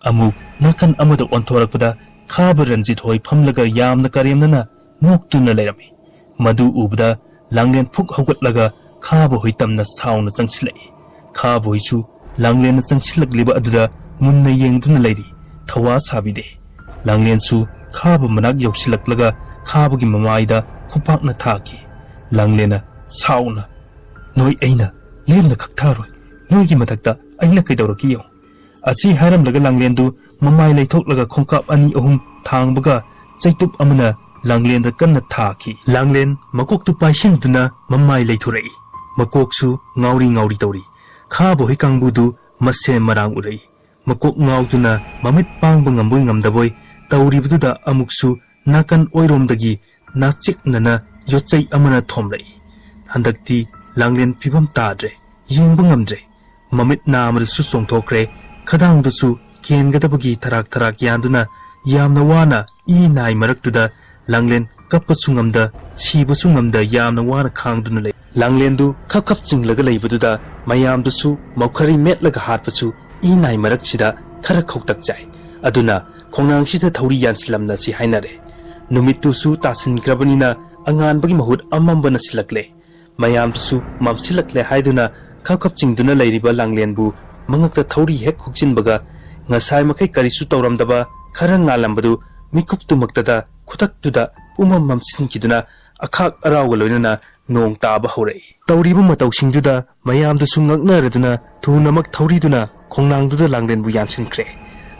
ꯑꯃꯨꯛ ꯅꯥꯀꯟ ꯑꯃꯗ ꯑꯣꯟꯊꯣꯔꯛꯄꯗ ꯈꯥꯕ ꯔꯟꯖꯤꯠ ꯍꯣꯏ ꯐꯝꯂꯒ ꯌꯥꯝꯅ ꯀꯔꯦꯝꯅꯅ ꯅꯣꯛꯇꯨꯅ ꯂꯩꯔꯝꯃꯤ꯫ ꯃꯗꯨ ꯎꯕꯗ ꯂꯥꯡꯂꯦꯟ ꯐꯨꯛ ꯍꯧꯒꯠꯂꯒ ꯈꯥꯕ ꯍꯣꯏ ꯇꯝꯅ ꯁꯥꯎꯅ ꯆꯪꯁꯤꯜꯂꯛꯏ꯫ ꯈꯥꯕ ꯍꯣꯏꯁꯨ ꯂꯥꯡꯂꯦꯟꯅ ꯆꯪꯁꯤꯜꯂꯛꯂꯤꯕ ꯑꯗꯨꯗ ꯃꯨꯟꯅ ꯌꯦꯡꯗꯨꯅ ꯂꯩꯔꯤ꯫ ꯊꯋꯥ ꯁꯥꯕꯤꯗꯦ꯫ ꯂꯥꯡꯂꯦꯟꯁꯨ ꯈꯥꯕ ꯃꯅꯥꯛ ꯌꯧꯁꯤꯜꯂꯛꯂꯒ ꯈꯥꯕꯒꯤ ꯃꯃꯥꯏꯗ ꯈꯨꯄꯥꯛꯅ ꯊꯥꯈꯤ꯫ ꯂꯥꯡꯂꯦꯟꯅ ꯁꯥꯎꯅ, "ꯅꯣꯏ ꯑꯩꯅ ꯂꯦꯝꯅ ꯈꯛ ꯊꯥꯔꯣꯏ꯫ ꯅꯣꯏꯒꯤ ꯃꯊꯛꯇ ꯑꯩꯅ ꯀꯩꯗꯧꯔꯛꯀꯦ ꯌꯦꯡꯉꯨ꯫" ꯑꯁꯤ ꯍꯥꯏꯔꯝꯂꯒ ꯂꯥꯡꯂꯦꯟꯗꯨ ꯃꯃꯥꯏ ꯂꯩꯊꯣꯛꯂꯒ ꯈꯣꯡꯀꯥꯞ ꯑꯅꯤ ꯑꯍꯨꯝ ꯊꯥꯡꯕꯒ ꯆꯩꯇꯨꯞ ꯑꯃꯅ ꯂꯥꯡꯂꯦꯟꯗ ꯀꯟꯅ ꯊꯥꯈꯤ꯫ ꯂꯥꯡꯂꯦꯟ ꯃꯀꯣꯛꯇꯨ ꯄꯥꯏꯁꯤꯟꯗꯨꯅ ꯃꯃꯥꯏ ꯂꯩꯊꯣꯔꯛꯏ꯫ ꯃꯀꯣꯛꯁꯨ ꯉꯥꯎꯔꯤ ꯉꯥꯎꯔꯤ ꯇꯧꯔꯤ꯫ ꯈꯥꯕ ꯍꯣꯏ ꯀꯥꯡꯕꯨꯗꯨ ꯃꯁꯦ ꯃꯔꯥꯡ ꯎꯔꯛꯏ꯫ ꯃꯀꯣꯛ ꯉꯥꯎꯗꯨꯅ ꯃꯃꯤꯠ ꯄꯥꯡꯕ ꯉꯝꯕꯣꯏ ꯉꯝꯗꯕꯣꯏ ꯇꯧꯔꯤꯕꯗꯨꯗ ꯑꯃꯨꯛꯁꯨ ꯅꯥꯀꯟ ꯑꯣꯏꯔꯣꯝꯗꯒꯤ ꯅꯥꯆꯤꯛꯅꯅ ꯌꯣꯠꯆꯩ ꯑꯃꯅ ꯊꯣꯝꯂꯛꯏ꯫ ꯍꯟꯗꯛꯇꯤ ꯂꯥꯡꯂꯦꯟ ꯐꯤꯕꯝ ꯇꯥꯗ꯭ꯔꯦ, ꯌꯦꯡꯕ ꯉꯝꯗ꯭ꯔꯦ꯫ ꯃꯃꯤꯠ ꯅꯥ ꯑꯃꯗꯨꯁꯨ ꯆꯣꯡꯊꯣꯛꯈ꯭ꯔꯦ, ꯈꯗꯥꯡꯗꯨꯁꯨ ꯀꯦꯟꯒꯗꯕꯒꯤ ꯊꯔꯥꯛ ꯊꯔꯥꯛ ꯌꯥꯟꯗꯨꯅ ꯌꯥꯝꯅ ꯋꯥꯅ ꯏ ꯅꯥꯏ ꯃꯔꯛꯇꯨꯗ ꯂꯥꯡꯂꯦꯟ ꯀꯞꯄꯁꯨ ꯉꯝꯗ, ꯁꯤꯕꯁꯨ ꯉꯝꯗ ꯌꯥꯝꯅ ꯋꯥꯅ ꯈꯥꯡꯗꯨꯅ ꯂꯩ꯫ ꯂꯥꯡꯂꯦꯟꯗꯨ ꯈꯞ ꯈꯞ ꯆꯤꯡꯂꯒ ꯂꯩꯕꯗꯨꯗ ꯃꯌꯥꯝꯗꯨꯁꯨ ꯃꯧꯈꯔꯤ ꯃꯦꯠꯂꯒ ꯍꯥꯠꯄꯁꯨ ꯏ ꯅꯥꯏ ꯃꯔꯛꯁꯤꯗ ꯈꯔ ꯈꯧꯇꯛ ꯆꯥꯏ꯫ ꯑꯗꯨꯅ ꯈꯣꯡꯅꯥꯡꯁꯤꯗ ꯊꯧꯔꯤ ꯌꯥꯟꯁꯤꯜꯂꯝꯅꯁꯤ ꯍꯥꯏꯅꯔꯦ꯫ ꯅꯨꯃꯤꯠꯇꯨꯁꯨ ꯇꯥꯁꯤꯟꯈ꯭ꯔꯕꯅꯤꯅ ꯑꯉꯥꯟꯕꯒꯤ ꯃꯍꯨꯠ ꯑꯃꯝꯕꯅ ꯁꯤꯜꯂꯛꯂꯦ꯫ ꯃꯌꯥꯝꯗꯨꯁꯨ ꯃꯝꯁꯤꯜꯂꯛꯂꯦ ꯍꯥꯏꯗꯨꯅ ꯈꯞ ꯈꯞ ꯆꯤꯡꯗꯨꯅ ꯂꯩꯔꯤꯕ ꯂꯥꯡꯂꯦꯟꯕꯨ ꯃꯉꯛꯇ ꯊꯧꯔꯤ ꯍꯦꯛ ꯍꯨꯛꯆꯤꯟꯕꯒ ꯉꯁꯥꯏ ꯃꯈꯩ ꯀꯔꯤꯁꯨ ꯇꯧꯔꯝꯗꯕ ꯈꯔ ꯉꯥꯜꯂꯝꯕꯗꯨ ꯃꯤꯀꯨꯞꯇꯨꯃꯛꯇꯗ ꯈꯨꯗꯛꯇꯨꯗ ꯄꯨꯝꯃꯝ ꯃꯝꯁꯤꯟꯈꯤꯗꯨꯅ ꯑꯈꯥꯛ ꯑꯔꯥꯎꯒ ꯂꯣꯏꯅꯅ ꯅꯣꯡ ꯇꯥꯕ ꯍꯧꯔꯛꯏ꯫ ꯇꯧꯔꯤꯕ ꯃꯇꯧꯁꯤꯡꯗꯨꯗ ꯃꯌꯥꯝꯗꯨꯁꯨ ꯉꯛꯅꯔꯗꯨꯅ ꯊꯨꯅꯃꯛ ꯊꯧꯔꯤꯗꯨꯅ ꯈꯣꯡꯅꯥꯡꯗꯨꯗ ꯂꯥꯡꯂꯦꯟꯕꯨ ꯌꯥꯟꯁꯤꯟꯈ꯭ꯔꯦ꯫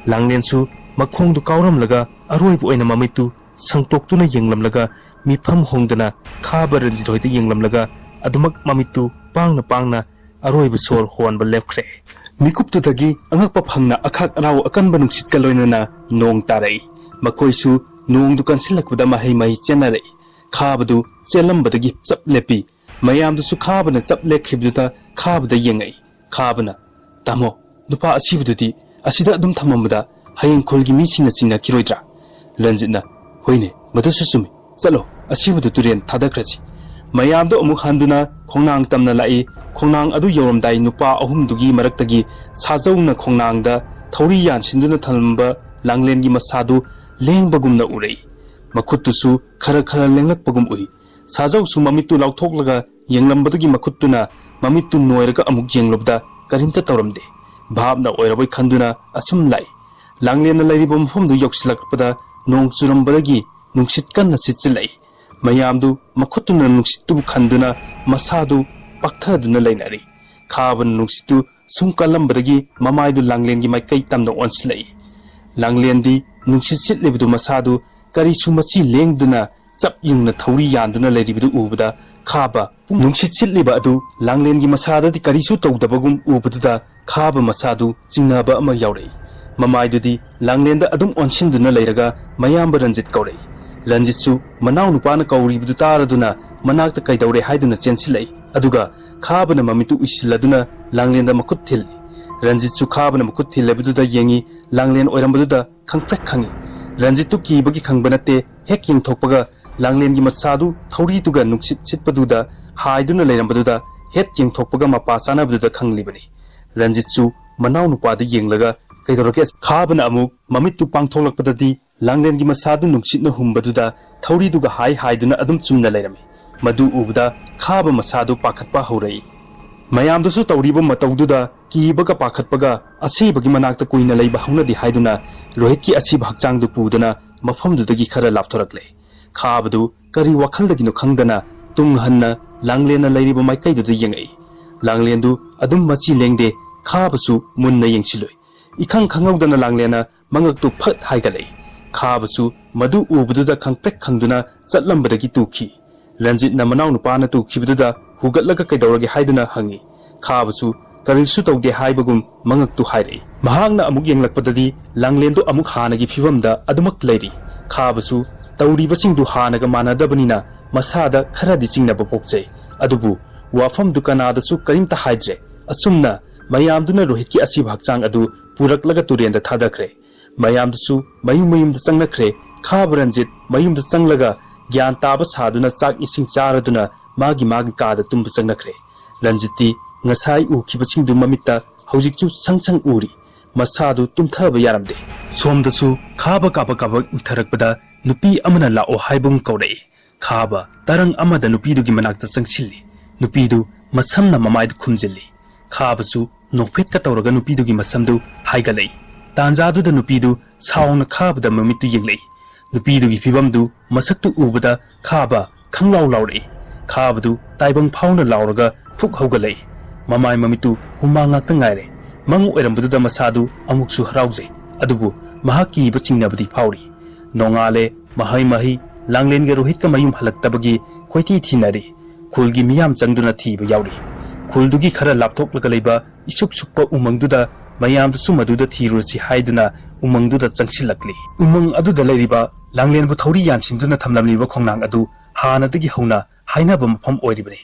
ꯂꯥꯡꯂꯦꯟꯁꯨ ꯃꯈꯣꯡꯗꯨ ꯀꯥꯎꯔꯝꯂꯒ ꯑꯔꯣꯏꯕ ꯑꯣꯏꯅ ꯃꯃꯤꯠꯇꯨ ꯁꯪꯇꯣꯛꯇꯨꯅ ꯌꯦꯡꯂꯝꯂꯒ ꯃꯤꯐꯝ ꯍꯣꯡꯗꯅ ꯈꯥꯕ ꯔꯟꯖꯤꯠ ꯍꯣꯏꯗ ꯌꯦꯡꯂꯝꯂꯒ ꯑꯗꯨꯃꯛ ꯃꯃꯤꯠꯇꯨ ꯄꯥꯡꯅ ꯄꯥꯡꯅ ꯑꯔꯣꯏꯕ ꯁꯣꯔ ꯍꯣꯟꯕ ꯂꯦꯞꯈ꯭ꯔꯦ꯫ ꯃꯤꯀꯨꯞꯇꯨꯗꯒꯤ ꯑꯉꯛꯄ ꯐꯪꯅ ꯑꯈꯥꯛ ꯑꯔꯥꯎ ꯑꯀꯟꯕ ꯅꯨꯡꯁꯤꯠꯀ ꯂꯣꯏꯅꯅ ꯅꯣꯡ ꯇꯥꯔꯛꯏ꯫ ꯃꯈꯣꯏꯁꯨ ꯅꯣꯡꯗꯨ ꯀꯟꯁꯤꯜꯂꯛꯄꯗ ꯃꯍꯩ ꯃꯍꯩ ꯆꯦꯟꯅꯔꯛꯏ꯫ ꯈꯥꯕꯗꯨ ꯆꯦꯜꯂꯝꯕꯗꯒꯤ ꯆꯞ ꯂꯦꯞꯄꯤ꯫ ꯃꯌꯥꯝꯗꯨꯁꯨ ꯈꯥꯕꯅ ꯆꯞ ꯂꯦꯞꯈꯤꯕꯗꯨꯗ ꯈꯥꯕꯗ ꯌꯦꯡꯉꯛꯏ꯫ ꯈꯥꯕꯅ, "ꯇꯥꯃꯣ, ꯅꯨꯄꯥ ꯑꯁꯤꯕꯗꯨꯗꯤ ꯑꯁꯤꯗ ꯑꯗꯨꯝ ꯊꯝꯃꯝꯕꯗ ꯍꯌꯦꯡ ꯈꯨꯜꯒꯤ ꯃꯤꯁꯤꯡꯅ ꯆꯤꯡꯅꯈꯤꯔꯣꯏꯗ꯭ꯔꯥ?" ꯔꯟꯖꯤꯠꯅ, "ꯍꯣꯏꯅꯦ, ꯃꯗꯨꯁꯨ ꯆꯨꯝꯃꯤ꯫ ꯆꯠꯂꯣ, ꯑꯁꯤꯕꯗꯨ ꯇꯨꯔꯦꯟ ꯊꯥꯗꯈ꯭ꯔꯁꯤ꯫" ꯃꯌꯥꯝꯗꯣ ꯑꯃꯨꯛ ꯍꯟꯗꯨꯅ ꯈꯣꯡꯅꯥꯡ ꯇꯝꯅ ꯂꯥꯛꯏ꯫ ꯈꯣꯡꯅꯥꯡ ꯑꯗꯨ ꯌꯧꯔꯝꯗꯥꯏ ꯅꯨꯄꯥ ꯑꯍꯨꯝꯗꯨꯒꯤ ꯃꯔꯛꯇꯒꯤ ꯁꯥꯖꯧꯅ ꯈꯣꯡꯅꯥꯡꯗ ꯊꯧꯔꯤ ꯌꯥꯟꯁꯤꯟꯗꯨꯅ ꯊꯝꯂꯝꯕ ꯂꯥꯡꯂꯦꯟꯒꯤ ꯃꯁꯥꯗꯨ ꯂꯦꯡꯕꯒꯨꯝꯅ ꯎꯔꯛꯏ꯫ ꯃꯈꯨꯠꯇꯨꯁꯨ ꯈꯔ ꯈꯔ ꯂꯦꯡꯂꯛꯄꯒꯨꯝ ꯎꯏ꯫ ꯁꯥꯖꯧꯁꯨ ꯃꯃꯤꯠꯇꯨ ꯂꯥꯎꯊꯣꯛꯂꯒ ꯌꯦꯡꯂꯝꯕꯗꯒꯤ ꯃꯈꯨꯠꯇꯨꯅ ꯃꯃꯤꯠꯇꯨ ꯅꯣꯏꯔꯒ ꯑꯃꯨꯛ ꯌꯦꯡꯂꯨꯕꯗ ꯀꯔꯤꯝꯇ ꯇꯧꯔꯝꯗꯦ꯫ ꯚꯥꯞꯅ ꯑꯣꯏꯔꯕꯣꯏ ꯈꯟꯗꯨꯅ ꯑꯁꯨꯝ ꯂꯥꯛꯏ꯫ ꯂꯥꯡꯂꯦꯟꯅ ꯂꯩꯔꯤꯕ ꯃꯐꯝꯗꯨ ꯌꯧꯁꯤꯜꯂꯛꯄꯗ ꯅꯣꯡ ꯆꯨꯔꯝꯕꯗꯒꯤ ꯅꯨꯡꯁꯤꯠ ꯀꯟꯅ ꯁꯤꯠꯆꯤꯜꯂꯛꯏ꯫ ꯃꯌꯥꯝꯗꯨ ꯃꯈꯨꯠꯇꯨꯅ ꯅꯨꯡꯁꯤꯠꯇꯨꯕꯨ ꯈꯟꯗꯨꯅ ꯃꯁꯥꯗꯨ ꯄꯥꯛꯊꯗꯨꯅ ꯂꯩꯅꯔꯤ꯫ ꯈꯥꯕꯅ ꯅꯨꯡꯁꯤꯠꯇꯨ ꯁꯨꯝ ꯀꯜꯂꯝꯕꯗꯒꯤ ꯃꯃꯥꯏꯗꯨ ꯂꯥꯡꯂꯦꯟꯒꯤ ꯃꯥꯏꯀꯩ ꯇꯝꯅ ꯑꯣꯟꯁꯤꯜꯂꯛꯏ꯫ ꯂꯥꯡꯂꯦꯟꯗꯤ ꯅꯨꯡꯁꯤꯠ ꯁꯤꯠꯂꯤꯕꯗꯨ ꯃꯁꯥꯗꯨ ꯀꯔꯤꯁꯨ ꯃꯆꯤ ꯂꯦꯡꯗꯅ ꯆꯞ ꯌꯨꯡꯅ ꯊꯧꯔꯤ ꯌꯥꯟꯗꯨꯅ ꯂꯩꯔꯤꯕꯗꯨ ꯎꯕꯗ ꯈꯥꯕ ꯄꯨꯡ-, ꯅꯨꯡꯁꯤꯠ ꯁꯤꯠꯂꯤꯕ ꯑꯗꯨ ꯂꯥꯡꯂꯦꯟꯒꯤ ꯃꯁꯥꯗꯗꯤ ꯀꯔꯤꯁꯨ ꯇꯧꯗꯕꯒꯨꯝ ꯎꯕꯗꯨꯗ ꯈꯥꯕ ꯃꯁꯥꯗꯨ ꯆꯤꯡꯅꯕ ꯑꯃ ꯌꯥꯎꯔꯛꯏ꯫ ꯃꯃꯥꯏꯗꯨꯗꯤ ꯂꯥꯡꯂꯦꯟꯗ ꯑꯗꯨꯝ ꯑꯣꯟꯁꯤꯟꯗꯨꯅ ꯂꯩꯔꯒ ꯃꯌꯥꯝꯕ ꯔꯟꯖꯤꯠ ꯀꯧꯔꯛꯏ꯫ ꯔꯟꯖꯤꯠꯁꯨ ꯃꯅꯥꯎ ꯅꯨꯄꯥꯅ ꯀꯧꯔꯤꯕꯗꯨ ꯇꯥꯔꯗꯨꯅ ꯃꯅꯥꯛꯇ ꯀꯩꯗꯧꯔꯦ ꯍꯥꯏꯗꯨꯅ ꯆꯦꯟꯁꯤꯜꯂꯛꯏ꯫ ꯑꯗꯨꯒ ꯈꯥꯕꯅ ꯃꯃꯤꯠꯇꯨ ꯎꯏꯁꯤꯜꯂꯗꯨꯅ ꯂꯥꯡꯂꯦꯟꯗ ꯃꯈꯨꯠ ꯊꯤꯜꯂꯤ꯫ ꯔꯟꯖꯤꯠꯁꯨ ꯈꯥꯕꯅ ꯃꯈꯨꯠ ꯊꯤꯜꯂꯕꯗꯨꯗ ꯌꯦꯡꯉꯤ꯫ ꯂꯥꯡꯂꯦꯟ ꯑꯣꯏꯔꯝꯕꯗꯨꯗ ꯈꯪꯄ꯭ꯔꯦꯛ ꯈꯪꯉꯤ꯫ ꯔꯟꯖꯤꯠꯇꯨ ꯀꯤꯕꯒꯤ ꯈꯪꯕ ꯅꯠꯇꯦ, ꯍꯦꯛ ꯌꯦꯡꯊꯣꯛꯄꯒ ꯂꯥꯡꯂꯦꯟꯒꯤ ꯃꯁꯥꯗꯨ ꯊꯧꯔꯤꯗꯨꯒ ꯅꯨꯡꯁꯤꯠ ꯁꯤꯠꯄꯗꯨꯗ ꯍꯥꯏꯗꯨꯅ ꯂꯩꯔꯝꯕꯗꯨꯗ ꯍꯦꯛ ꯌꯦꯡꯊꯣꯛꯄꯒ ꯃꯄꯥ ꯆꯥꯅꯕꯗꯨꯗ ꯈꯪꯂꯤꯕꯅꯤ꯫ ꯔꯟꯖꯤꯠꯁꯨ ꯃꯅꯥꯎ ꯅꯨꯄꯥꯗ ꯌꯦꯡꯂꯒ, "ꯀꯩꯗꯧꯔꯒꯦ?" ꯈꯥꯕꯅ ꯑꯃꯨꯛ ꯃꯃꯤꯠꯇꯨ ꯄꯥꯡꯊꯣꯛꯂꯛꯄꯗꯗꯤ ꯂꯥꯡꯂꯦꯟꯒꯤ ꯃꯁꯥꯗꯨ ꯅꯨꯡꯁꯤꯠꯅ ꯍꯨꯝꯕꯗꯨꯗ ꯊꯧꯔꯤꯗꯨꯒ ꯍꯥꯏ ꯍꯥꯏꯗꯨꯅ ꯑꯗꯨꯝ ꯆꯨꯝꯅ ꯂꯩꯔꯝꯃꯤ꯫ ꯃꯗꯨ ꯎꯕꯗ ꯈꯥꯕ ꯃꯁꯥꯗꯨ ꯄꯥꯈꯠꯄ ꯍꯧꯔꯛꯏ꯫ ꯃꯌꯥꯝꯗꯨꯁꯨ ꯇꯧꯔꯤꯕ ꯃꯇꯧꯗꯨꯗ ꯀꯤꯕꯒ ꯄꯥꯈꯠꯄꯒ ꯑꯁꯤꯕꯒꯤ ꯃꯅꯥꯛꯇ ꯀꯨꯏꯅ ꯂꯩꯕ ꯍꯧꯅꯗꯦ ꯍꯥꯏꯗꯨꯅ ꯔꯣꯍꯤꯠꯀꯤ ꯑꯁꯤꯕ ꯍꯛꯆꯥꯡꯗꯨ ꯄꯨꯗꯨꯅ ꯃꯐꯝꯗꯨꯗꯒꯤ ꯈꯔ ꯂꯥꯞꯊꯣꯔꯛꯂꯦ꯫ ꯈꯥꯕꯗꯨ ꯀꯔꯤ ꯋꯥꯈꯜꯗꯒꯤꯅꯣ ꯈꯪꯗꯅ ꯇꯨꯡ ꯍꯟꯅ ꯂꯥꯡꯂꯦꯟꯅ ꯂꯩꯔꯤꯕ ꯃꯥꯏꯀꯩꯗꯨꯗ ꯌꯦꯡꯉꯛꯏ꯫ ꯂꯥꯡꯂꯦꯟꯗꯨ ꯑꯗꯨꯝ ꯃꯆꯤ ꯂꯦꯡꯗꯦ꯫ ꯈꯥꯕꯁꯨ ꯃꯨꯟꯅ ꯌꯦꯡꯁꯤꯜꯂꯨꯏ꯫ ꯏꯈꯪ ꯈꯪꯍꯧꯗꯅ ꯂꯥꯡꯂꯦꯟꯅ ꯃꯉꯛꯇꯨ ꯐꯠ ꯍꯥꯏꯒꯠꯂꯛꯏ꯫ ꯈꯥꯕꯁꯨ ꯃꯗꯨ ꯎꯕꯗꯨꯗ ꯈꯪꯄ꯭ꯔꯦꯛ ꯈꯪꯗꯨꯅ ꯆꯠꯂꯝꯕꯗꯒꯤ ꯇꯨꯈꯤ꯫ ꯔꯟꯖꯤꯠꯅ ꯃꯅꯥꯎꯅꯨꯄꯥꯅ ꯇꯨꯈꯤꯕꯗꯨꯗ ꯍꯨꯒꯠꯂꯒ ꯀꯩꯗꯧꯔꯒꯦ ꯍꯥꯏꯗꯨꯅ ꯍꯪꯉꯤ꯫ ꯈꯥꯕꯁꯨ ꯀꯔꯤꯁꯨ ꯇꯧꯗꯦ ꯍꯥꯏꯕꯒꯨꯝ ꯃꯉꯛꯇꯨ ꯍꯥꯏꯔꯛꯏ꯫ ꯃꯍꯥꯛꯅ ꯑꯃꯨꯛ ꯌꯦꯡꯂꯛꯄꯗꯗꯤ ꯂꯥꯡꯂꯦꯟꯗꯨ ꯑꯃꯨꯛ ꯍꯥꯟꯅꯒꯤ ꯐꯤꯕꯝꯗ ꯑꯗꯨꯃꯛ ꯂꯩꯔꯤ꯫ ꯈꯥꯕꯁꯨ ꯇꯧꯔꯤꯕꯁꯤꯡꯗꯨ ꯍꯥꯟꯅꯒ ꯃꯥꯟꯅꯗꯕꯅꯤꯅ ꯃꯁꯥꯗ ꯈꯔꯗꯤ ꯆꯤꯡꯅꯕ ꯄꯣꯛꯆꯩ꯫ ꯑꯗꯨꯕꯨ ꯋꯥꯐꯝꯗꯨ ꯀꯅꯥꯗꯁꯨ ꯀꯔꯤꯝꯇ ꯍꯥꯏꯗ꯭ꯔꯦ꯫ ꯑꯁꯨꯝꯅ ꯃꯌꯥꯝꯗꯨꯅ ꯔꯣꯍꯤꯠꯀꯤ ꯑꯁꯤꯕ ꯍꯛꯆꯥꯡ ꯑꯗꯨ ꯄꯨꯔꯛꯂꯒ ꯇꯨꯔꯦꯟꯗ ꯊꯥꯗꯈ꯭ꯔꯦ꯫ ꯃꯌꯥꯝꯗꯨꯁꯨ ꯃꯌꯨꯝ ꯃꯌꯨꯝꯗ ꯆꯪꯅꯈ꯭ꯔꯦ꯫ ꯈꯥꯕ ꯔꯟꯖꯤꯠ ꯃꯌꯨꯝꯗ ꯆꯪꯂꯒ ꯒ꯭ꯌꯥꯟ ꯇꯥꯕ ꯁꯥꯗꯨꯅ ꯆꯥꯛ ꯏꯁꯤꯡ ꯆꯥꯔꯗꯨꯅ ꯃꯥꯒꯤ ꯃꯥꯒꯤ ꯀꯥꯗ ꯇꯨꯝꯕ ꯆꯪꯅꯈ꯭ꯔꯦ꯫ ꯔꯟꯖꯤꯠꯇꯤ ꯉꯁꯥꯏ ꯎꯈꯤꯕꯁꯤꯡꯗꯨ ꯃꯃꯤꯠꯇ ꯍꯧꯖꯤꯛꯁꯨ ꯁꯪ ꯁꯪ ꯎꯔꯤ꯫ ꯃꯁꯥꯗꯨ ꯇꯨꯝꯊꯕ ꯌꯥꯔꯝꯗꯦ꯫ ꯁꯣꯝꯗꯁꯨ ꯈꯥꯕ ꯀꯥꯕꯛ ꯀꯥꯕꯛ ꯎꯏꯊꯔꯛꯄꯗ ꯅꯨꯄꯤ ꯑꯃꯅ ꯂꯥꯛꯑꯣ ꯍꯥꯏꯕꯒꯨꯝ ꯀꯧꯔꯛꯏ꯫ ꯈꯥꯕ ꯇꯔꯪ ꯑꯃꯗ ꯅꯨꯄꯤꯗꯨꯒꯤ ꯃꯅꯥꯛꯇ ꯆꯪꯁꯤꯜꯂꯤ꯫ ꯅꯨꯄꯤꯗꯨ ꯃꯁꯝꯅ ꯃꯃꯥꯏꯗꯨ ꯈꯨꯝꯖꯤꯜꯂꯤ꯫ ꯈꯥꯕꯁꯨ ꯅꯣꯛꯐꯦꯠꯀ ꯇꯧꯔꯒ ꯅꯨꯄꯤꯗꯨꯒꯤ ꯃꯁꯝꯗꯨ ꯍꯥꯏꯒꯠꯂꯛꯏ꯫ ꯇꯥꯟꯖꯥꯗꯨꯗ ꯅꯨꯄꯤꯗꯨ ꯁꯥꯎꯅ ꯈꯥꯕꯗ ꯃꯃꯤꯠꯇꯨ ꯌꯦꯡꯂꯛꯏ꯫ ꯅꯨꯄꯤꯗꯨꯒꯤ ꯐꯤꯕꯝꯗꯨ ꯃꯁꯛꯇꯨ ꯎꯕꯗ ꯈꯥꯕ ꯈꯪꯂꯥꯎ ꯂꯥꯎꯔꯛꯏ꯫ ꯈꯥꯕꯗꯨ ꯇꯥꯏꯕꯪ ꯐꯥꯎꯅ ꯂꯥꯎꯔꯒ ꯐꯨꯛ ꯍꯧꯒꯠꯂꯛꯏ꯫ ꯃꯃꯥꯏ ꯃꯃꯤꯠꯇꯨ ꯍꯨꯃꯥꯡ ꯉꯥꯛꯇ ꯉꯥꯏꯔꯦ꯫ ꯃꯪ ꯑꯣꯏꯔꯝꯕꯗꯨꯗ ꯃꯁꯥꯗꯨ ꯑꯃꯨꯛꯁꯨ ꯍꯔꯥꯎꯖꯩ꯫ ꯑꯗꯨꯕꯨ ꯃꯍꯥꯛ ꯀꯤꯕ ꯆꯤꯡꯅꯕꯗꯤ ꯐꯥꯎꯔꯤ꯫ ꯅꯣꯡꯉꯥꯜꯂꯦ꯫ ꯃꯍꯩ ꯃꯍꯩ ꯂꯥꯡꯂꯦꯟꯒ ꯔꯣꯍꯤꯠꯀ ꯃꯌꯨꯝ ꯍꯜꯂꯛꯇꯕꯒꯤ ꯀꯣꯏꯊꯤ ꯊꯤꯅꯔꯤ꯫ ꯈꯨꯜꯒꯤ ꯃꯤꯌꯥꯝ ꯆꯪꯗꯨꯅ ꯊꯤꯕ ꯌꯥꯎꯔꯤ꯫ ꯈꯨꯜꯗꯨꯒꯤ ꯈꯔ ꯂꯥꯞꯊꯣꯛꯂꯒ ꯂꯩꯕ ꯏꯁꯨꯛ ꯁꯨꯛꯄ ꯎꯃꯪꯗꯨꯗ ꯃꯌꯥꯝꯗꯨꯁꯨ ꯃꯗꯨꯗ ꯊꯤꯔꯨꯔꯁꯤ ꯍꯥꯏꯗꯨꯅ ꯎꯃꯪꯗꯨꯗ ꯆꯪꯁꯤꯜꯂꯛꯂꯤ꯫ ꯎꯃꯪ ꯑꯗꯨꯗ ꯂꯩꯔꯤꯕ ꯂꯥꯡꯂꯦꯟꯕꯨ ꯊꯧꯔꯤ ꯌꯥꯟꯁꯤꯟꯗꯨꯅ ꯊꯝꯂꯝꯂꯤꯕ ꯈꯣꯡꯅꯥꯡ ꯑꯗꯨ ꯍꯥꯟꯅꯗꯒꯤ ꯍꯧꯅ ꯍꯥꯏꯅꯕ ꯃꯐꯝ ꯑꯣꯏꯔꯤꯕꯅꯤ꯫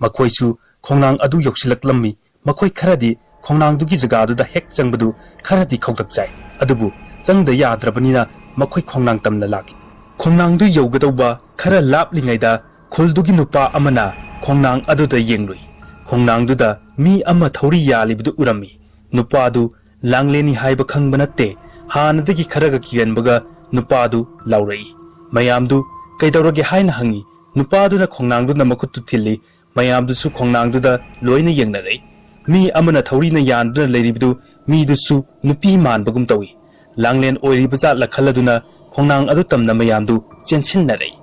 ꯃꯈꯣꯏꯁꯨ ꯈꯣꯡꯅꯥꯡ ꯑꯗꯨ ꯌꯧꯁꯤꯜꯂꯛꯂꯝꯃꯤ꯫ ꯃꯈꯣꯏ ꯈꯔꯗꯤ ꯈꯣꯡꯅꯥꯡꯗꯨꯒꯤ ꯖꯒꯥꯗꯨꯗ ꯍꯦꯛ ꯆꯪꯕꯗꯨ ꯈꯔꯗꯤ ꯈꯧꯇꯛ ꯆꯥꯏ꯫ ꯑꯗꯨꯕꯨ ꯆꯪꯗ ꯌꯥꯗ꯭ꯔꯕꯅꯤꯅ ꯃꯈꯣꯏ ꯈꯣꯡꯅꯥꯡ ꯇꯝꯅ ꯂꯥꯛꯂꯤ꯫ ꯈꯣꯡꯅꯥꯡꯗꯨ ꯌꯧꯒꯗꯧꯕ ꯈꯔ ꯂꯥꯞꯂꯤꯉꯩꯗ ꯈꯨꯜꯗꯨꯒꯤ ꯅꯨꯄꯥ ꯑꯃꯅ ꯈꯣꯡꯅꯥꯡ ꯑꯗꯨꯗ ꯌꯦꯡꯂꯨꯏ꯫ ꯈꯣꯡꯅꯥꯡꯗꯨꯗ ꯃꯤ ꯑꯃ ꯊꯧꯔꯤ ꯌꯥꯜꯂꯤꯕꯗꯨ ꯎꯔꯝꯃꯤ꯫ ꯅꯨꯄꯥꯗꯨ ꯂꯥꯡꯂꯦꯟꯅꯤ ꯍꯥꯏꯕ ꯈꯪꯕ ꯅꯠꯇꯦ꯫ ꯍꯥꯟꯅꯗꯒꯤ ꯈꯔꯒ ꯀꯤꯒꯟꯕꯒ ꯅꯨꯄꯥꯗꯨ ꯂꯥꯎꯔꯛꯏ꯫ ꯃꯌꯥꯝꯗꯨ ꯀꯩꯗꯧꯔꯒꯦ ꯍꯥꯏꯅ ꯍꯪꯉꯤ꯫ ꯅꯨꯄꯥꯗꯨꯅ ꯈꯣꯡꯅꯥꯡꯗꯨꯗ ꯃꯈꯨꯠꯇꯨ ꯊꯤꯜꯂꯤ꯫ ꯃꯌꯥꯝꯗꯨꯁꯨ ꯈꯣꯡꯅꯥꯡꯗꯨꯗ ꯂꯣꯏꯅ ꯌꯦꯡꯅꯔꯛꯏ꯫ ꯃꯤ ꯑꯃꯅ ꯊꯧꯔꯤꯅ ꯌꯥꯟꯗꯨꯅ ꯂꯩꯔꯤꯕꯗꯨ ꯃꯤꯗꯨꯁꯨ ꯅꯨꯄꯤ ꯃꯥꯟꯕꯒꯨꯝ ꯇꯧꯏ꯫ ꯂꯥꯡꯂꯦꯟ ꯑꯣꯏꯔꯤꯕ ꯖꯥꯠꯂ ꯈꯜꯂꯗꯨꯅ ꯈꯣꯡꯅꯥꯡ ꯑꯗꯨ ꯇꯝꯅ ꯃꯌꯥꯝꯗꯨ ꯆꯦꯟꯁꯤꯟꯅꯔꯛꯏ꯫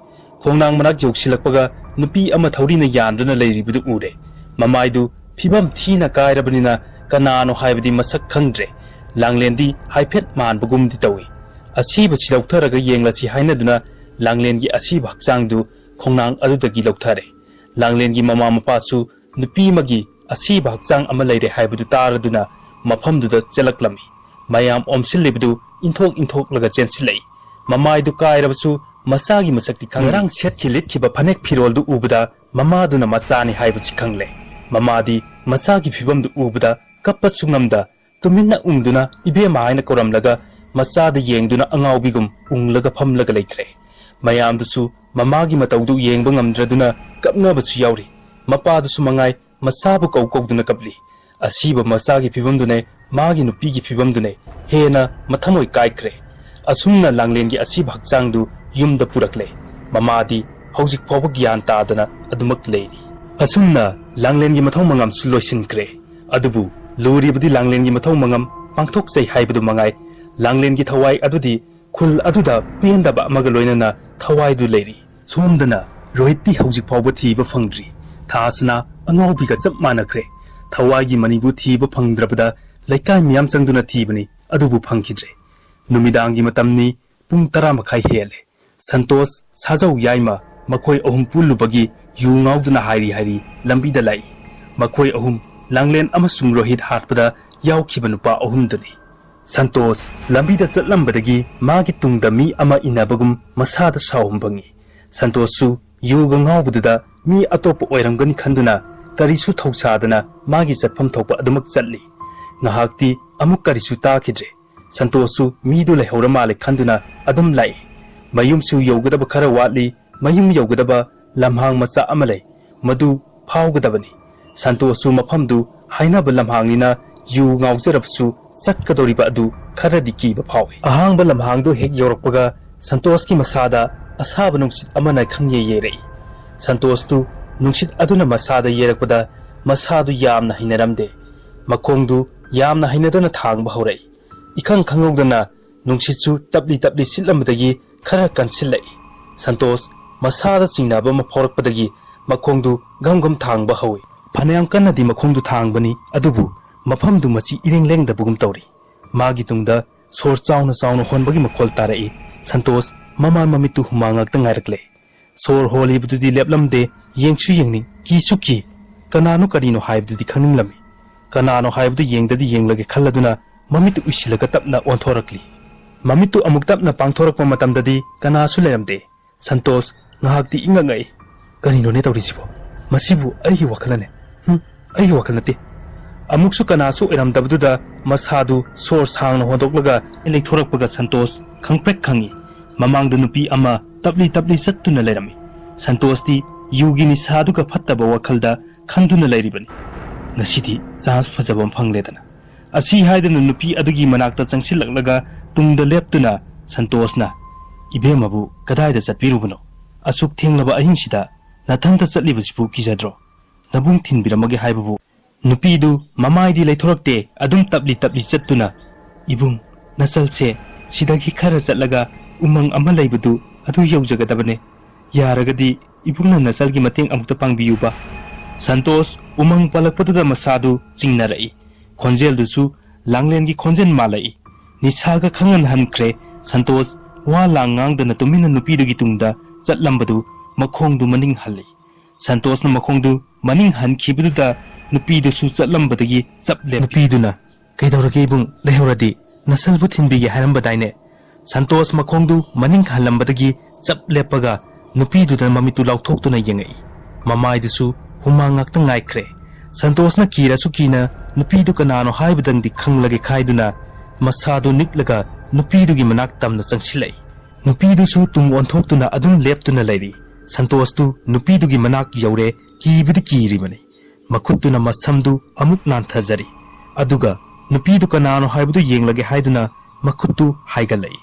ꯈꯣꯡꯅꯥꯡ ꯃꯅꯥꯛ ꯌꯧꯁꯤꯜꯂꯛꯄꯒ ꯅꯨꯄꯤ ꯑꯃ ꯊꯧꯔꯤꯅ ꯌꯥꯟꯗꯨꯅ ꯂꯩꯔꯤꯕꯗꯨ ꯎꯔꯦ꯫ ꯃꯃꯥꯏꯗꯨ ꯐꯤꯕꯝ ꯊꯤꯅ ꯀꯥꯏꯔꯕꯅꯤꯅ ꯀꯅꯥꯅꯣ ꯍꯥꯏꯕꯗꯤ ꯃꯁꯛ ꯈꯪꯗ꯭ꯔꯦ꯫ ꯂꯥꯡꯂꯦꯟꯗꯤ ꯍꯥꯏꯐꯦꯠ ꯃꯥꯟꯕꯒꯨꯝꯗꯤ ꯇꯧꯏ꯫ ꯑꯁꯤꯕꯁꯤ ꯂꯧꯊꯔꯒ ꯌꯦꯡꯂꯁꯤ ꯍꯥꯏꯅꯗꯨꯅ ꯂꯥꯡꯂꯦꯟꯒꯤ ꯑꯁꯤꯕ ꯍꯛꯆꯥꯡꯗꯨ ꯈꯣꯡꯅꯥꯡ ꯑꯗꯨꯗꯒꯤ ꯂꯧꯊꯔꯦ꯫ ꯂꯥꯡꯂꯦꯟꯒꯤ ꯃꯃꯥ ꯃꯄꯥꯁꯨ ꯅꯨꯄꯤ ꯑꯃꯒꯤ ꯑꯁꯤꯕ ꯍꯛꯆꯥꯡ ꯑꯃ ꯂꯩꯔꯦ ꯍꯥꯏꯕꯗꯨ ꯇꯥꯔꯗꯨꯅ ꯃꯐꯝꯗꯨꯗ ꯆꯦꯜꯂꯛꯂꯝꯃꯤ꯫ ꯃꯌꯥꯝ ꯑꯣꯝꯁꯤꯜꯂꯤꯕꯗꯨ ꯏꯟꯊꯣꯛ ꯏꯟꯊꯣꯛꯂꯒ ꯆꯦꯟꯁꯤꯜꯂꯛꯏ꯫ ꯃꯃꯥꯏꯗꯨ ꯀꯥꯏꯔꯕꯁꯨ ꯃꯆꯥꯒꯤ ꯃꯁꯛꯇꯤ ꯈꯪꯂꯤ꯫ ꯉꯔꯥꯡ ꯁꯦꯠꯈꯤ ꯂꯤꯠꯈꯤꯕ ꯐꯅꯦꯛ ꯐꯤꯔꯣꯜꯗꯨ ꯎꯕꯗ ꯃꯃꯥꯗꯨꯅ ꯃꯆꯥꯅꯤ ꯍꯥꯏꯕꯁꯤ ꯈꯪꯂꯦ꯫ ꯃꯃꯥꯗꯤ ꯃꯆꯥꯒꯤ ꯐꯤꯕꯝꯗꯨ ꯎꯕꯗ ꯀꯞꯄꯁꯨ ꯉꯝꯗ ꯇꯨꯃꯤꯟꯅ ꯎꯪꯗꯨꯅ "ꯏꯕꯦꯝꯃ" ꯍꯥꯏꯅ ꯀꯧꯔꯝꯂꯒ ꯃꯆꯥꯗ ꯌꯦꯡꯗꯨꯅ ꯑꯉꯥꯎꯕꯤꯒꯨꯝ ꯎꯪꯂꯒ ꯐꯝꯂꯒ ꯂꯩꯈ꯭ꯔꯦ꯫ ꯃꯌꯥꯝꯗꯨꯁꯨ ꯃꯃꯥꯒꯤ ꯃꯇꯧꯗꯨ ꯌꯦꯡꯕ ꯉꯝꯗ꯭ꯔꯗꯨꯅ ꯀꯞꯅꯕꯁꯨ ꯌꯥꯎꯔꯤ꯫ ꯃꯄꯥꯗꯨꯁꯨ ꯃꯉꯥꯏ ꯃꯆꯥꯕꯨ ꯀꯧ ꯀꯧꯗꯨꯅ ꯀꯞꯂꯤ꯫ ꯑꯁꯤꯕ ꯃꯆꯥꯒꯤ ꯐꯤꯕꯝꯗꯨꯅꯦ, ꯃꯥꯒꯤ ꯅꯨꯄꯤꯒꯤ ꯐꯤꯕꯝꯗꯨꯅꯦ ꯍꯦꯟꯅ ꯃꯊꯃꯣꯏ ꯀꯥꯏꯈ꯭ꯔꯦ꯫ ꯑꯁꯨꯝꯅ ꯂꯥꯡꯂꯦꯟꯒꯤ ꯑꯁꯤꯕ ꯍꯛꯆꯥꯡꯗꯨ ꯌꯨꯝꯗ ꯄꯨꯔꯛꯂꯦ꯫ ꯃꯃꯥꯗꯤ ꯍꯧꯖꯤꯛ ꯐꯥꯎꯕ ꯒ꯭ꯌꯥꯟ ꯇꯥꯗꯅ ꯑꯗꯨꯃꯛ ꯂꯩꯔꯤ꯫ ꯑꯁꯨꯝꯅ ꯂꯥꯡꯂꯦꯟꯒꯤ ꯃꯊꯧ ꯃꯉꯝꯁꯨ ꯂꯣꯏꯁꯤꯟꯈ꯭ꯔꯦ꯫ ꯑꯗꯨꯕꯨ ꯂꯨꯔꯤꯕꯗꯤ ꯂꯥꯡꯂꯦꯟꯒꯤ ꯃꯊꯧ ꯃꯉꯝ ꯄꯥꯡꯊꯣꯛꯆꯩ ꯍꯥꯏꯕꯗꯨ ꯃꯉꯥꯏ꯫ ꯂꯥꯡꯂꯦꯟꯒꯤ ꯊꯋꯥꯏ ꯑꯗꯨꯗꯤ ꯈꯨꯜ ꯑꯗꯨꯗ ꯄꯦꯟꯗꯕ ꯑꯃꯒ ꯂꯣꯏꯅꯅ ꯊꯋꯥꯏꯗꯨ ꯂꯩꯔꯤ꯫ ꯁꯣꯝꯗꯅ ꯔꯣꯍꯤꯠꯇꯤ ꯍꯧꯖꯤꯛ ꯐꯥꯎꯕ ꯊꯤꯕ ꯐꯪꯗ꯭ꯔꯤ꯫ ꯊꯥꯁꯅꯥ ꯑꯉꯥꯎꯕꯤꯒ ꯆꯞ ꯃꯥꯟꯅꯈ꯭ꯔꯦ꯫ ꯊꯋꯥꯏꯒꯤ ꯃꯅꯤꯕꯨ ꯊꯤꯕ ꯐꯪꯗ꯭ꯔꯕꯗ ꯂꯩꯀꯥꯏ ꯃꯤꯌꯥꯝ ꯆꯪꯗꯨꯅ ꯊꯤꯕꯅꯤ, ꯑꯗꯨꯕꯨ ꯐꯪꯈꯤꯗ꯭ꯔꯦ꯫ ꯅꯨꯃꯤꯗꯥꯡꯒꯤ ꯃꯇꯝꯅꯤ, ꯄꯨꯡ ꯇꯔꯥ ꯃꯈꯥꯏ ꯍꯦꯜꯂꯦ꯫ ꯁꯟꯇꯣꯁ, ꯁꯥꯖꯧ ꯌꯥꯏꯃ, ꯃꯈꯣꯏ ꯑꯍꯨꯝ ꯄꯨꯜꯂꯨꯕꯒꯤ ꯌꯨ ꯉꯥꯎꯗꯨꯅ ꯍꯥꯏꯔꯤ ꯍꯥꯏꯔꯤ ꯂꯝꯕꯤꯗ ꯂꯥꯛꯏ꯫ ꯃꯈꯣꯏ ꯑꯍꯨꯝ ꯂꯥꯡꯂꯦꯟ ꯑꯃꯁꯨꯡ ꯔꯣꯍꯤꯠ ꯍꯥꯠꯄꯗ ꯌꯥꯎꯈꯤꯕ ꯅꯨꯄꯥ ꯑꯍꯨꯝꯗꯨꯅꯤ꯫ ꯁꯟꯇꯣꯁ ꯂꯝꯕꯤꯗ ꯆꯠꯂꯝꯕꯗꯒꯤ ꯃꯥꯒꯤ ꯇꯨꯡꯗ ꯃꯤ ꯑꯃ ꯏꯟꯅꯕꯒꯨꯝ ꯃꯁꯥꯗ ꯁꯥꯎꯍꯨꯝ ꯐꯪꯏ꯫ ꯁꯟꯇꯣꯁꯁꯨ ꯌꯨꯒ ꯉꯥꯎꯕꯗꯨꯗ ꯃꯤ ꯑꯇꯣꯞꯄ ꯑꯣꯏꯔꯝꯒꯅꯤ ꯈꯟꯗꯨꯅ ꯀꯔꯤꯁꯨ ꯊꯧꯁꯥꯗꯅ ꯃꯥꯒꯤ ꯆꯠꯐꯝ ꯊꯣꯛꯄ ꯑꯗꯨꯃꯛ ꯆꯠꯂꯤ꯫ ꯉꯥꯏꯍꯥꯛꯇꯤ ꯑꯃꯨꯛ ꯀꯔꯤꯁꯨ ꯇꯥꯈꯤꯗ꯭ꯔꯦ꯫ ꯁꯟꯇꯣꯁꯁꯨ ꯃꯤꯗꯨ ꯂꯩꯍꯧꯔ ꯃꯥꯜꯂꯦ ꯈꯟꯗꯨꯅ ꯑꯗꯨꯝ ꯂꯥꯛꯏ꯫ ꯃꯌꯨꯝꯁꯨ ꯌꯧꯒꯗꯕ ꯈꯔ ꯋꯥꯠꯂꯤ꯫ ꯃꯌꯨꯝ ꯌꯧꯒꯗꯕ ꯂꯝꯍꯥꯡ ꯃꯆꯥ ꯑꯃ ꯂꯩ, ꯃꯗꯨ ꯐꯥꯎꯒꯗꯕꯅꯤ꯫ ꯁꯟꯇꯣꯁꯁꯨ ꯃꯐꯝꯗꯨ ꯍꯥꯏꯅꯕ ꯂꯝꯍꯥꯡꯅꯤꯅ ꯌꯨ ꯉꯥꯎꯖꯔꯕꯁꯨ ꯆꯠꯀꯗꯧꯔꯤꯕ ꯑꯗꯨ ꯈꯔꯗꯤ ꯀꯤꯕ ꯐꯥꯎꯏ꯫ ꯑꯍꯥꯡꯕ ꯂꯝꯍꯥꯡꯗꯨ ꯍꯦꯛ ꯌꯧꯔꯛꯄꯒ ꯁꯟꯇꯣꯁꯀꯤ ꯃꯁꯥꯗ ꯑꯁꯥꯕ ꯅꯨꯡꯁꯤꯠ ꯑꯃꯅ ꯈꯪꯌꯩ ꯌꯩꯔꯛꯏ꯫ ꯁꯟꯇꯣꯁꯇꯨ ꯅꯨꯡꯁꯤꯠ ꯑꯗꯨꯅ ꯃꯁꯥꯗ ꯌꯩꯔꯛꯄꯗ ꯃꯁꯥꯗꯨ ꯌꯥꯝꯅ ꯍꯩꯅꯔꯝꯗꯦ꯫ ꯃꯈꯣꯡꯗꯨ ꯌꯥꯝꯅ ꯍꯩꯅꯗꯅ ꯊꯥꯡꯕ ꯍꯧꯔꯛꯏ꯫ ꯏꯈꯪ ꯈꯪꯍꯧꯗꯅ ꯅꯨꯡꯁꯤꯠꯁꯨ ꯇꯞꯂꯤ ꯇꯞꯂꯤ ꯁꯤꯠꯂꯝꯕꯗꯒꯤ ꯈꯔ ꯀꯟꯁꯤꯜꯂꯛꯏ꯫ ꯁꯟꯇꯣꯁ ꯃꯁꯥꯗ ꯆꯤꯡꯅꯕ ꯑꯃ ꯐꯥꯎꯔꯛꯄꯗꯒꯤ ꯃꯈꯣꯡꯗꯨ ꯒꯝ ꯒꯝ ꯊꯥꯡꯕ ꯍꯧꯏ꯫ ꯐꯅꯌꯥꯝ ꯀꯟꯅꯗꯤ ꯃꯈꯣꯡꯗꯨ ꯊꯥꯡꯕꯅꯤ, ꯑꯗꯨꯕꯨ ꯃꯐꯝꯗꯨ ꯃꯆꯤ ꯏꯔꯦꯡ ꯂꯦꯡꯗꯕꯒꯨꯝ ꯇꯧꯔꯤ꯫ ꯃꯥꯒꯤ ꯇꯨꯡꯗ ꯁꯣꯔ ꯆꯥꯎꯅ ꯆꯥꯎꯅ ꯍꯣꯟꯕꯒꯤ ꯃꯈꯣꯜ ꯇꯥꯔꯛꯏ꯫ ꯁꯟꯇꯣꯁ ꯃꯃꯥꯏ ꯃꯃꯤꯠꯇꯨ ꯍꯨꯃꯥꯡ ꯉꯥꯛꯇ ꯉꯥꯏꯔꯛꯂꯦ꯫ ꯁꯣꯔ ꯍꯣꯜꯂꯤꯕꯗꯨꯗꯤ ꯂꯦꯞꯂꯝꯗꯦ, ꯌꯦꯡꯁꯨ ꯌꯦꯡꯅꯤꯡ, ꯀꯤꯁꯨ ꯀꯤ꯫ ꯀꯅꯥꯅꯣ ꯀꯔꯤꯅꯣ ꯍꯥꯏꯕꯗꯨꯗꯤ ꯈꯪꯅꯤꯡꯂꯝꯃꯤ꯫ ꯀꯅꯥꯅꯣ ꯍꯥꯏꯕꯗꯨ ꯌꯦꯡꯗꯗꯤ ꯌꯦꯡꯂꯒꯦ ꯈꯜꯂꯗꯨꯅ ꯃꯃꯤꯠꯇꯨ ꯎꯏꯁꯤꯜꯂꯒ ꯇꯞꯅ ꯑꯣꯟꯊꯣꯔꯛꯂꯤ꯫ ꯃꯃꯤꯠꯇꯨ ꯑꯃꯨꯛ ꯇꯞꯅ ꯄꯥꯡꯊꯣꯔꯛꯄ ꯃꯇꯝꯗꯗꯤ ꯀꯅꯥꯁꯨ ꯂꯩꯔꯝꯗꯦ꯫ ꯁꯟꯇꯣꯁ ꯉꯥꯏꯍꯥꯛꯇꯤ ꯏꯉꯛꯉꯛꯏ꯫ "ꯀꯔꯤꯅꯣꯅꯦ ꯇꯧꯔꯤꯁꯤꯕꯣ? ꯃꯁꯤꯕꯨ ꯑꯩꯒꯤ ꯋꯥꯈꯜꯅꯅꯦ? ꯍꯨꯝ, ꯑꯩꯒꯤ ꯋꯥꯈꯜ ꯅꯠꯇꯦ꯫" ꯑꯃꯨꯛꯁꯨ ꯀꯅꯥꯁꯨ ꯑꯣꯏꯔꯝꯗꯕꯗꯨꯗ ꯃꯁꯥꯗꯨ ꯁꯣꯔ ꯁꯥꯡꯅ ꯍꯣꯟꯗꯣꯛꯂꯒ ꯂꯩꯊꯣꯔꯛꯄꯒ ꯁꯟꯇꯣꯁ ꯈꯪꯄ꯭ꯔꯦꯛ ꯈꯪꯉꯤ꯫ ꯃꯃꯥꯡꯗ ꯅꯨꯄꯤ ꯑꯃ ꯇꯞꯂꯤ ꯇꯞꯂꯤ ꯆꯠꯇꯨꯅ ꯂꯩꯔꯝꯃꯤ꯫ ꯁꯟꯇꯣꯁꯇꯤ ꯌꯨꯒꯤ ꯅꯤꯁꯥꯗꯨꯒ ꯐꯠꯇꯕ ꯋꯥꯈꯜꯗ ꯈꯟꯗꯨꯅ ꯂꯩꯔꯤꯕꯅꯤ꯫ "ꯉꯁꯤꯗꯤ ꯆꯥꯟꯁ ꯐꯖꯕ ꯑꯃ ꯐꯪꯂꯦꯗꯅ," ꯑꯁꯤ ꯍꯥꯏꯗꯨꯅ ꯅꯨꯄꯤ ꯑꯗꯨꯒꯤ ꯃꯅꯥꯛꯇ ꯆꯪꯁꯤꯜꯂꯛꯂꯒ ꯇꯨꯡꯗ ꯂꯦꯞꯇꯨꯅ ꯁꯟꯇꯣꯁꯅ, "ꯏꯕꯦꯝꯃꯕꯨ ꯀꯗꯥꯏꯗ ꯆꯠꯄꯤꯔꯨꯕꯅꯣ? ꯑꯁꯨꯛ ꯊꯦꯡꯂꯕ ꯑꯍꯤꯡꯁꯤꯗ ꯅꯊꯟꯇ ꯆꯠꯂꯤꯕꯁꯤꯕꯨ ꯀꯤꯖꯗ꯭ꯔꯣ? ꯅꯕꯨꯡ ꯊꯤꯟꯕꯤꯔꯝꯃꯒꯦ ꯍꯥꯏꯕꯕꯨ?" ꯅꯨꯄꯤꯗꯨ ꯃꯃꯥꯏꯗꯤ ꯂꯩꯊꯣꯔꯛꯇꯦ, ꯑꯗꯨꯝ ꯇꯞꯂꯤ ꯇꯞꯂꯤ ꯆꯠꯇꯨꯅ, "ꯏꯕꯨꯡ, ꯅꯆꯜꯁꯦ ꯁꯤꯗꯒꯤ ꯈꯔ ꯆꯠꯂꯒ ꯎꯃꯪ ꯑꯃ ꯂꯩꯕꯗꯨ ꯑꯗꯨ ꯌꯧꯖꯒꯗꯕꯅꯦ꯫ ꯌꯥꯔꯒꯗꯤ ꯏꯕꯨꯡꯅ ꯅꯆꯜꯒꯤ ꯃꯇꯦꯡ ꯑꯃꯨꯛꯇ ꯄꯥꯡꯕꯤꯌꯨꯕ꯫" ꯁꯟꯇꯣꯁ ꯎꯃꯪ ꯄꯜꯂꯛꯄꯗꯨꯗ ꯃꯁꯥꯗꯨ ꯆꯤꯡꯅꯔꯛꯏ꯫ ꯈꯣꯟꯖꯦꯜꯗꯨꯁꯨ ꯂꯥꯡꯂꯦꯟꯒꯤ ꯈꯣꯟꯖꯦꯜ ꯃꯥꯜꯂꯛꯏ꯫ ꯅꯤꯁꯥꯒ ꯈꯪꯍꯟꯍꯟꯈ꯭ꯔꯦ꯫ ꯁꯟꯇꯣꯁ ꯋꯥ ꯂꯥꯡ ꯉꯥꯡꯗꯅ ꯇꯨꯃꯤꯟꯅ ꯅꯨꯄꯤꯗꯨꯒꯤ ꯇꯨꯡꯗ ꯆꯠꯂꯝꯕꯗꯨ ꯃꯈꯣꯡꯗꯨ ꯃꯅꯤꯡ ꯍꯜꯂꯤ꯫ ꯁꯟꯇꯣꯁꯅ ꯃꯈꯣꯡꯗꯨ ꯃꯅꯤꯡ ꯍꯟꯈꯤꯕꯗꯨꯗ ꯅꯨꯄꯤꯗꯨꯁꯨ ꯆꯠꯂꯝꯕꯗꯒꯤ ꯆꯞ ꯂꯦꯞꯄꯤ꯫ ꯅꯨꯄꯤꯗꯨꯅ, "ꯀꯩꯗꯧꯔꯒꯦ ꯏꯕꯨꯡ? ꯂꯩꯍꯧꯔꯗꯤ ꯅꯁꯜꯕꯨ ꯊꯤꯟꯕꯤꯒꯦ ꯍꯥꯏꯔꯝꯕꯗꯥꯏꯅꯦ?" ꯁꯟꯇꯣꯁ ꯃꯈꯣꯡꯗꯨ ꯃꯅꯤꯡ ꯍꯜꯂꯝꯕꯗꯒꯤ ꯆꯞ ꯂꯦꯞꯄꯒ ꯅꯨꯄꯤꯗꯨꯗ ꯃꯃꯤꯠꯇꯨ ꯂꯥꯎꯊꯣꯛꯇꯨꯅ ꯌꯦꯡꯉꯛꯏ꯫ ꯃꯃꯥꯏꯗꯨꯁꯨ ꯍꯨꯃꯥꯡ ꯉꯥꯛꯇ ꯉꯥꯏꯈ꯭ꯔꯦ꯫ ꯁꯟꯇꯣꯁꯅ ꯀꯤꯔꯁꯨ ꯀꯤꯅ ꯅꯨꯄꯤꯗꯨ ꯀꯅꯥꯅꯣ ꯍꯥꯏꯕꯗꯪꯗꯤ ꯈꯪꯂꯒꯦ ꯈꯥꯏꯗꯨꯅ ꯃꯁꯥꯗꯨ ꯅꯤꯛꯂꯒ ꯅꯨꯄꯤꯗꯨꯒꯤ ꯃꯅꯥꯛ ꯇꯝꯅ ꯆꯪꯁꯤꯜꯂꯛꯏ꯫ ꯅꯨꯄꯤꯗꯨꯁꯨ ꯇꯨꯡ ꯑꯣꯟꯊꯣꯛꯇꯨꯅ ꯑꯗꯨꯝ ꯂꯦꯞꯇꯨꯅ ꯂꯩꯔꯤ꯫ ꯁꯟꯇꯣꯁꯇꯨ ꯅꯨꯄꯤꯗꯨꯒꯤ ꯃꯅꯥꯛ ꯌꯧꯔꯦ, ꯀꯤꯕꯗꯤ ꯀꯤꯔꯤꯕꯅꯤ꯫ ꯃꯈꯨꯠꯇꯨꯅ ꯃꯁꯝꯗꯨ ꯑꯃꯨꯛ ꯅꯥꯟꯊꯖꯔꯤ꯫ ꯑꯗꯨꯒ ꯅꯨꯄꯤꯗꯨ ꯀꯅꯥꯅꯣ ꯍꯥꯏꯕꯗꯨ ꯌꯦꯡꯂꯒꯦ ꯍꯥꯏꯗꯨꯅ ꯃꯈꯨꯠꯇꯨ ꯍꯥꯏꯒꯠꯂꯛꯏ꯫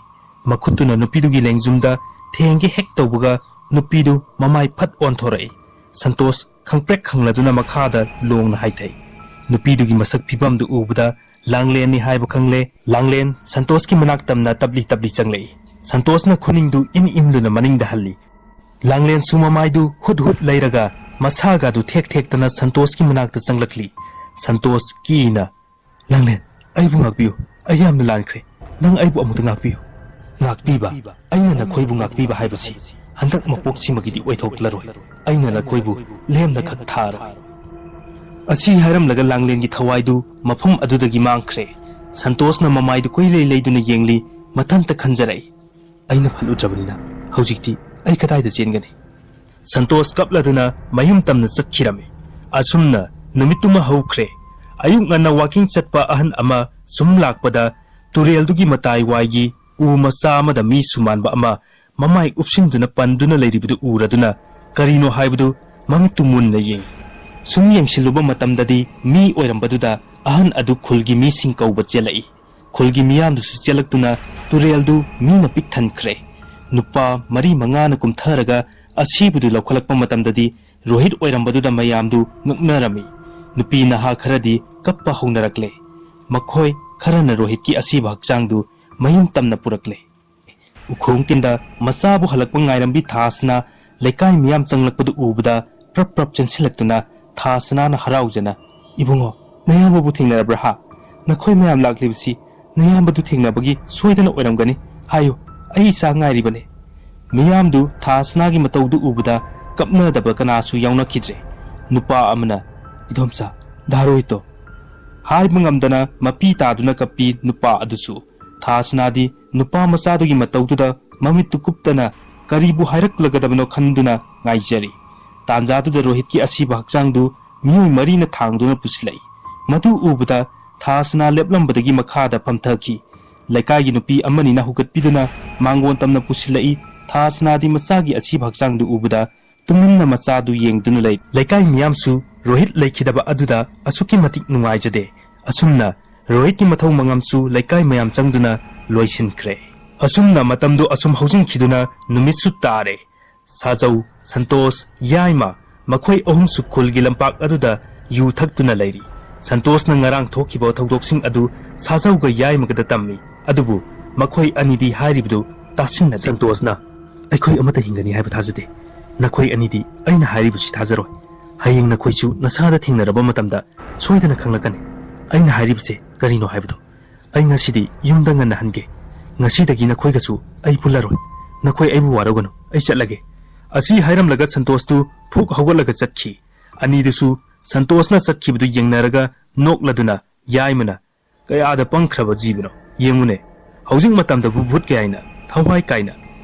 ꯃꯈꯨꯠꯇꯨꯅ ꯅꯨꯄꯤꯗꯨꯒꯤ ꯂꯦꯡꯖꯨꯝꯗ ꯊꯦꯡꯒꯦ ꯍꯦꯛ ꯇꯧꯕꯒ ꯅꯨꯄꯤꯗꯨ ꯃꯃꯥꯏ ꯐꯠ ꯑꯣꯟꯊꯣꯔꯛꯏ꯫ ꯁꯟꯇꯣꯁ ꯈꯪꯄ꯭ꯔꯦꯛ ꯈꯪꯂꯗꯨꯅ ꯃꯈꯥꯗ ꯂꯣꯡꯅ ꯍꯥꯏꯊꯩ꯫ ꯅꯨꯄꯤꯗꯨꯒꯤ ꯃꯁꯛ ꯐꯤꯕꯝꯗꯨ ꯎꯕꯗ ꯂꯥꯡꯂꯦꯟꯅꯤ ꯍꯥꯏꯕ ꯈꯪꯂꯦ꯫ ꯂꯥꯡꯂꯦꯟ ꯁꯟꯇꯣꯁꯀꯤ ꯃꯅꯥꯛ ꯇꯝꯅ ꯇꯞꯂꯤ ꯇꯞꯂꯤ ꯆꯪꯂꯛꯏ꯫ ꯁꯟꯇꯣꯁꯅ ꯈꯨꯅꯤꯡꯗꯨ ꯏꯟ ꯏꯟꯗꯨꯅ ꯃꯅꯤꯡꯗ ꯍꯜꯂꯤ꯫ ꯂꯥꯡꯂꯦꯟꯁꯨ ꯃꯃꯥꯏꯗꯨ ꯍꯨꯠ ꯍꯨꯠ ꯂꯩꯔꯒ ꯃꯁꯥꯒꯗꯨ ꯊꯦꯛ ꯊꯦꯛꯇꯅ ꯁꯟꯇꯣꯁꯀꯤ ꯃꯅꯥꯛꯇ ꯆꯪꯂꯛꯂꯤ꯫ ꯁꯟꯇꯣꯁ ꯀꯤꯅ, "ꯂꯥꯡꯂꯦꯟ, ꯑꯩꯕꯨ ꯉꯥꯛꯄꯤꯌꯨ, ꯑꯩ ꯌꯥꯝꯅ ꯂꯥꯟꯈ꯭ꯔꯦ꯫ ꯅꯪ ꯑꯩꯕꯨ ꯑꯃꯨꯛꯇ ꯉꯥꯛꯄꯤꯌꯨ꯫" "ꯉꯥꯛꯄꯤꯕ? ꯑꯩꯅ ꯅꯈꯣꯏꯕꯨ ꯉꯥꯛꯄꯤꯕ ꯍꯥꯏꯕꯁꯤ ꯍꯟꯗꯛ ꯃꯄꯣꯛꯁꯤꯃꯒꯤꯗꯤ ꯑꯣꯏꯊꯣꯛꯂꯔꯣꯏ꯫ ꯑꯩꯅ ꯅꯈꯣꯏꯕꯨ ꯂꯦꯝꯅ ꯈꯛ ꯊꯥꯔꯣꯏ꯫" ꯑꯁꯤ ꯍꯥꯏꯔꯝꯂꯒ ꯂꯥꯡꯂꯦꯟꯒꯤ ꯊꯋꯥꯏꯗꯨ ꯃꯐꯝ ꯑꯗꯨꯗꯒꯤ ꯃꯥꯡꯈ꯭ꯔꯦ꯫ ꯁꯟꯇꯣꯁꯅ ꯃꯃꯥꯏꯗꯨ ꯀꯣꯏꯂꯩ ꯂꯩꯗꯨꯅ ꯌꯦꯡꯂꯤ, ꯃꯊꯟꯇ ꯈꯟꯖꯔꯛꯏ, "ꯑꯩꯅ ꯐꯠꯂꯨꯗ꯭ꯔꯕꯅꯤꯅ ꯍꯧꯖꯤꯛꯇꯤ ꯑꯩ ꯀꯗꯥꯏꯗ ꯆꯦꯟꯒꯅꯤ?" ꯁꯟꯇꯣꯁ ꯀꯞꯂꯗꯨꯅ ꯃꯌꯨꯝ ꯇꯝꯅ ꯆꯠꯈꯤꯔꯝꯃꯤ꯫ ꯑꯁꯨꯝꯅ ꯅꯨꯃꯤꯠꯇꯨꯃ ꯍꯧꯈ꯭ꯔꯦ꯫ ꯑꯌꯨꯛ ꯉꯟꯅ ꯋꯥꯀꯤꯡ ꯆꯠꯄ ꯑꯍꯟ ꯑꯃ ꯁꯨꯝ ꯂꯥꯛꯄꯗ ꯇꯨꯔꯦꯜꯗꯨꯒꯤ ꯃꯇꯥꯏ ꯋꯥꯏꯒꯤ ꯎ ꯃꯆꯥ ꯑꯃꯗ ꯃꯤ ꯁꯨꯃꯥꯟꯕ ꯑꯃ ꯃꯃꯥꯏ ꯎꯞꯁꯤꯟꯗꯨꯅ ꯄꯟꯗꯨꯅ ꯂꯩꯔꯤꯕꯗꯨ ꯎꯔꯗꯨꯅ ꯀꯔꯤꯅꯣ ꯍꯥꯏꯕꯗꯨ ꯃꯃꯤꯠꯇꯨ ꯃꯨꯟꯅ ꯌꯦꯡꯏ꯫ ꯁꯨꯝ ꯌꯦꯡꯁꯤꯜꯂꯨꯕ ꯃꯇꯝꯗꯗꯤ ꯃꯤ ꯑꯣꯏꯔꯝꯕꯗꯨꯗ ꯑꯍꯟ ꯑꯗꯨ ꯈꯨꯜꯒꯤ ꯃꯤꯁꯤꯡ ꯀꯧꯕ ꯆꯦꯜꯂꯛꯏ꯫ ꯈꯨꯜꯒꯤ ꯃꯤꯌꯥꯝꯗꯨꯁꯨ ꯆꯦꯜꯂꯛꯇꯨꯅ ꯇꯨꯔꯦꯜꯗꯨ ꯃꯤꯅ ꯄꯤꯛ ꯊꯟꯈ꯭ꯔꯦ꯫ ꯅꯨꯄꯥ ꯃꯔꯤ ꯃꯉꯥꯅ ꯀꯨꯝꯊꯔꯒ ꯑꯁꯤꯕꯗꯨ ꯂꯧꯈꯠꯂꯛꯄ ꯃꯇꯝꯗꯗꯤ ꯔꯣꯍꯤꯠ ꯑꯣꯏꯔꯝꯕꯗꯨꯗ ꯃꯌꯥꯝꯗꯨ ꯉꯛꯅꯔꯝꯃꯤ꯫ ꯅꯨꯄꯤ ꯅꯍꯥ ꯈꯔꯗꯤ ꯀꯞꯄ ꯍꯧꯅꯔꯛꯂꯦ꯫ ꯃꯈꯣꯏ ꯈꯔꯅ ꯔꯣꯍꯤꯠꯀꯤ ꯑꯁꯤꯕ ꯍꯛꯆꯥꯡꯗꯨ ꯃꯌꯨꯝ ꯇꯝꯅ ꯄꯨꯔꯛꯂꯦ꯫ ꯎꯈꯣꯡ ꯇꯤꯟꯗ ꯃꯆꯥꯕꯨ ꯍꯜꯂꯛꯄ ꯉꯥꯏꯔꯝꯕꯤ ꯊꯥꯁꯅ ꯂꯩꯀꯥꯏ ꯃꯤꯌꯥꯝ ꯆꯪꯂꯛꯄꯗꯨ ꯎꯕꯗ ꯄ꯭ꯔꯞ ꯄ꯭ꯔꯞ ꯆꯦꯟꯁꯤꯜꯂꯛꯇꯨꯅ ꯊꯥꯁꯅꯥꯅ ꯍꯔꯥꯎꯖꯅ, "ꯏꯕꯨꯡꯉꯣ, ꯅꯌꯥꯝꯕꯕꯨ ꯊꯦꯡꯅꯔꯕ꯭ꯔꯥ ꯍꯥ? ꯅꯈꯣꯏ ꯃꯌꯥꯝ ꯂꯥꯛꯂꯤꯕꯁꯤ ꯅꯌꯥꯝꯕꯗꯨ ꯊꯦꯡꯅꯕꯒꯤ ꯁꯣꯏꯗꯅ ꯑꯣꯏꯔꯝꯒꯅꯤ꯫ ꯍꯥꯏꯌꯨ, ꯑꯩ ꯏꯆꯥ ꯉꯥꯏꯔꯤꯕꯅꯤ꯫" ꯃꯤꯌꯥꯝꯗꯨ ꯊꯥꯁꯅꯥꯒꯤ ꯃꯇꯧꯗꯨ ꯎꯕꯗ ꯀꯞꯅꯗꯕ ꯀꯅꯥꯁꯨ ꯌꯥꯎꯅꯈꯤꯗ꯭ꯔꯦ꯫ ꯅꯨꯄꯥ ꯑꯃꯅ, "ꯏꯗꯣꯝꯆꯥ, ꯗꯥꯔꯣꯏꯇꯣ!" ꯍꯥꯏꯕ ꯉꯝꯗꯅ ꯃꯄꯤ ꯇꯥꯗꯨꯅ ꯀꯞꯄꯤ ꯅꯨꯄꯥ ꯑꯗꯨꯁꯨ꯫ ꯊꯥꯁꯅꯥꯗꯤ ꯅꯨꯄꯥ ꯃꯆꯥꯗꯨꯒꯤ ꯃꯇꯧꯗꯨꯗ ꯃꯃꯤꯠꯇꯨ ꯀꯨꯞꯇꯅ ꯀꯔꯤꯕꯨ ꯍꯥꯏꯔꯛꯂꯒꯗꯕꯅꯣ ꯈꯟꯗꯨꯅ ꯉꯥꯏꯖꯔꯤ꯫ ꯇꯥꯟꯖꯥꯗꯨꯗ ꯔꯣꯍꯤꯠꯀꯤ ꯑꯁꯤꯕ ꯍꯛꯆꯥꯡꯗꯨ ꯃꯤꯑꯣꯏ ꯃꯔꯤꯅ ꯊꯥꯡꯗꯨꯅ ꯄꯨꯁꯤꯜꯂꯛꯏ꯫ ꯃꯗꯨ ꯎꯕꯗ ꯊꯥꯁꯅꯥ ꯂꯦꯞꯂꯝꯕꯗꯒꯤ ꯃꯈꯥꯗ ꯐꯝꯊꯈꯤ꯫ ꯂꯩꯀꯥꯏꯒꯤ ꯅꯨꯄꯤ ꯑꯃꯅꯤꯅ ꯍꯧꯒꯠꯄꯤꯗꯨꯅ ꯃꯥꯡꯒꯣꯟ ꯇꯝꯅ ꯄꯨꯁꯤꯜꯂꯛꯏ꯫ ꯊꯥꯁꯅꯥꯗꯤ ꯃꯆꯥꯒꯤ ꯑꯁꯤꯕ ꯍꯛꯆꯥꯡꯗꯨ ꯎꯕꯗ ꯇꯨꯃꯤꯟꯅ ꯃꯆꯥꯗꯨ ꯌꯦꯡꯗꯨꯅ ꯂꯩ꯫ ꯂꯩꯀꯥꯏ ꯃꯤꯌꯥꯝꯁꯨ ꯔꯣꯍꯤꯠ ꯂꯩꯈꯤꯗꯕ ꯑꯗꯨꯗ ꯑꯁꯨꯛꯀꯤ ꯃꯇꯤꯛ ꯅꯨꯡꯉꯥꯏꯖꯗꯦ꯫ ꯑꯁꯨꯝꯅ ꯔꯣꯍꯤꯠꯀꯤ ꯃꯊꯧ ꯃꯉꯝꯁꯨ ꯂꯩꯀꯥꯏ ꯃꯌꯥꯝ ꯆꯪꯗꯨꯅ ꯂꯣꯏꯁꯤꯟꯈ꯭ꯔꯦ꯫ ꯑꯁꯨꯝꯅ ꯃꯇꯝꯗꯨ ꯑꯁꯨꯝ ꯍꯧꯖꯤꯟꯈꯤꯗꯨꯅ ꯅꯨꯃꯤꯠꯁꯨ ꯇꯥꯔꯦ꯫ ꯁꯥꯖꯧ, ꯁꯟꯇꯣꯁ, ꯌꯥꯏꯃ, ꯃꯈꯣꯏ ꯑꯍꯨꯝꯁꯨ ꯈꯨꯜꯒꯤ ꯂꯝꯄꯥꯛ ꯑꯗꯨꯗ ꯌꯨ ꯊꯛꯇꯨꯅ ꯂꯩꯔꯤ꯫ ꯁꯟꯇꯣꯁꯅ ꯉꯔꯥꯡ ꯊꯣꯛꯈꯤꯕ ꯊꯧꯗꯣꯛꯁꯤꯡ ꯑꯗꯨ ꯁꯥꯖꯧꯒ ꯌꯥꯏꯃꯒꯗ ꯇꯝꯃꯤ꯫ ꯑꯗꯨꯕꯨ ꯃꯈꯣꯏ ꯑꯅꯤꯗꯤ ꯍꯥꯏꯔꯤꯕꯗꯨ ꯇꯥꯁꯤꯟꯅꯗꯦ꯫ ꯁꯟꯇꯣꯁꯅ, "ꯑꯩꯈꯣꯏ ꯑꯃꯠꯇ ꯍꯤꯡꯒꯅꯤ ꯍꯥꯏꯕ ꯊꯥꯖꯗꯦ꯫ ꯅꯈꯣꯏ ꯑꯅꯤꯗꯤ ꯑꯩꯅ ꯍꯥꯏꯔꯤꯕꯁꯤ ꯊꯥꯖꯔꯣꯏ꯫ ꯍꯌꯦꯡ ꯅꯈꯣꯏꯁꯨ ꯅꯁꯥꯗ ꯊꯦꯡꯅꯔꯕ ꯃꯇꯝꯗ ꯁꯣꯏꯗꯅ ꯈꯪꯂꯛꯀꯅꯤ꯫ ꯑꯩꯅ ꯍꯥꯏꯔꯤꯕꯁꯦ ꯀꯔꯤꯅꯣ ꯍꯥꯏꯕꯗꯨ꯫ ꯑꯩ ꯉꯁꯤꯗꯤ ꯌꯨꯝꯗ ꯉꯟꯅ ꯍꯟꯒꯦ꯫ ꯉꯁꯤꯗꯒꯤ ꯅꯈꯣꯏꯒꯁꯨ ꯑꯩ ꯄꯨꯜꯂꯔꯣꯏ꯫ ꯅꯈꯣꯏ ꯑꯩꯕꯨ ꯋꯥꯔꯧꯒꯅꯨ꯫ ꯑꯩ ꯆꯠꯂꯒꯦ꯫" ꯑꯁꯤ ꯍꯥꯏꯔꯝꯂꯒ ꯁꯟꯇꯣꯁꯇꯨ ꯐꯨꯛ ꯍꯧꯒꯠꯂꯒ ꯆꯠꯈꯤ꯫ ꯑꯅꯤꯗꯨꯁꯨ ꯁꯟꯇꯣꯁꯅ ꯆꯠꯈꯤꯕꯗꯨ ꯌꯦꯡꯅꯔꯒ ꯅꯣꯛꯂꯗꯨꯅ ꯌꯥꯏꯃꯅ, "ꯀꯌꯥꯗ ꯄꯪꯈ꯭ꯔꯕ ꯖꯤꯕꯅꯣ! ꯌꯦꯡꯉꯨꯅꯦ, ꯍꯧꯖꯤꯛ ꯃꯇꯝꯗꯕꯨ ꯚꯨꯠ ꯀꯌꯥꯏꯅ ꯊꯋꯥꯏ ꯀꯥꯏꯅ!"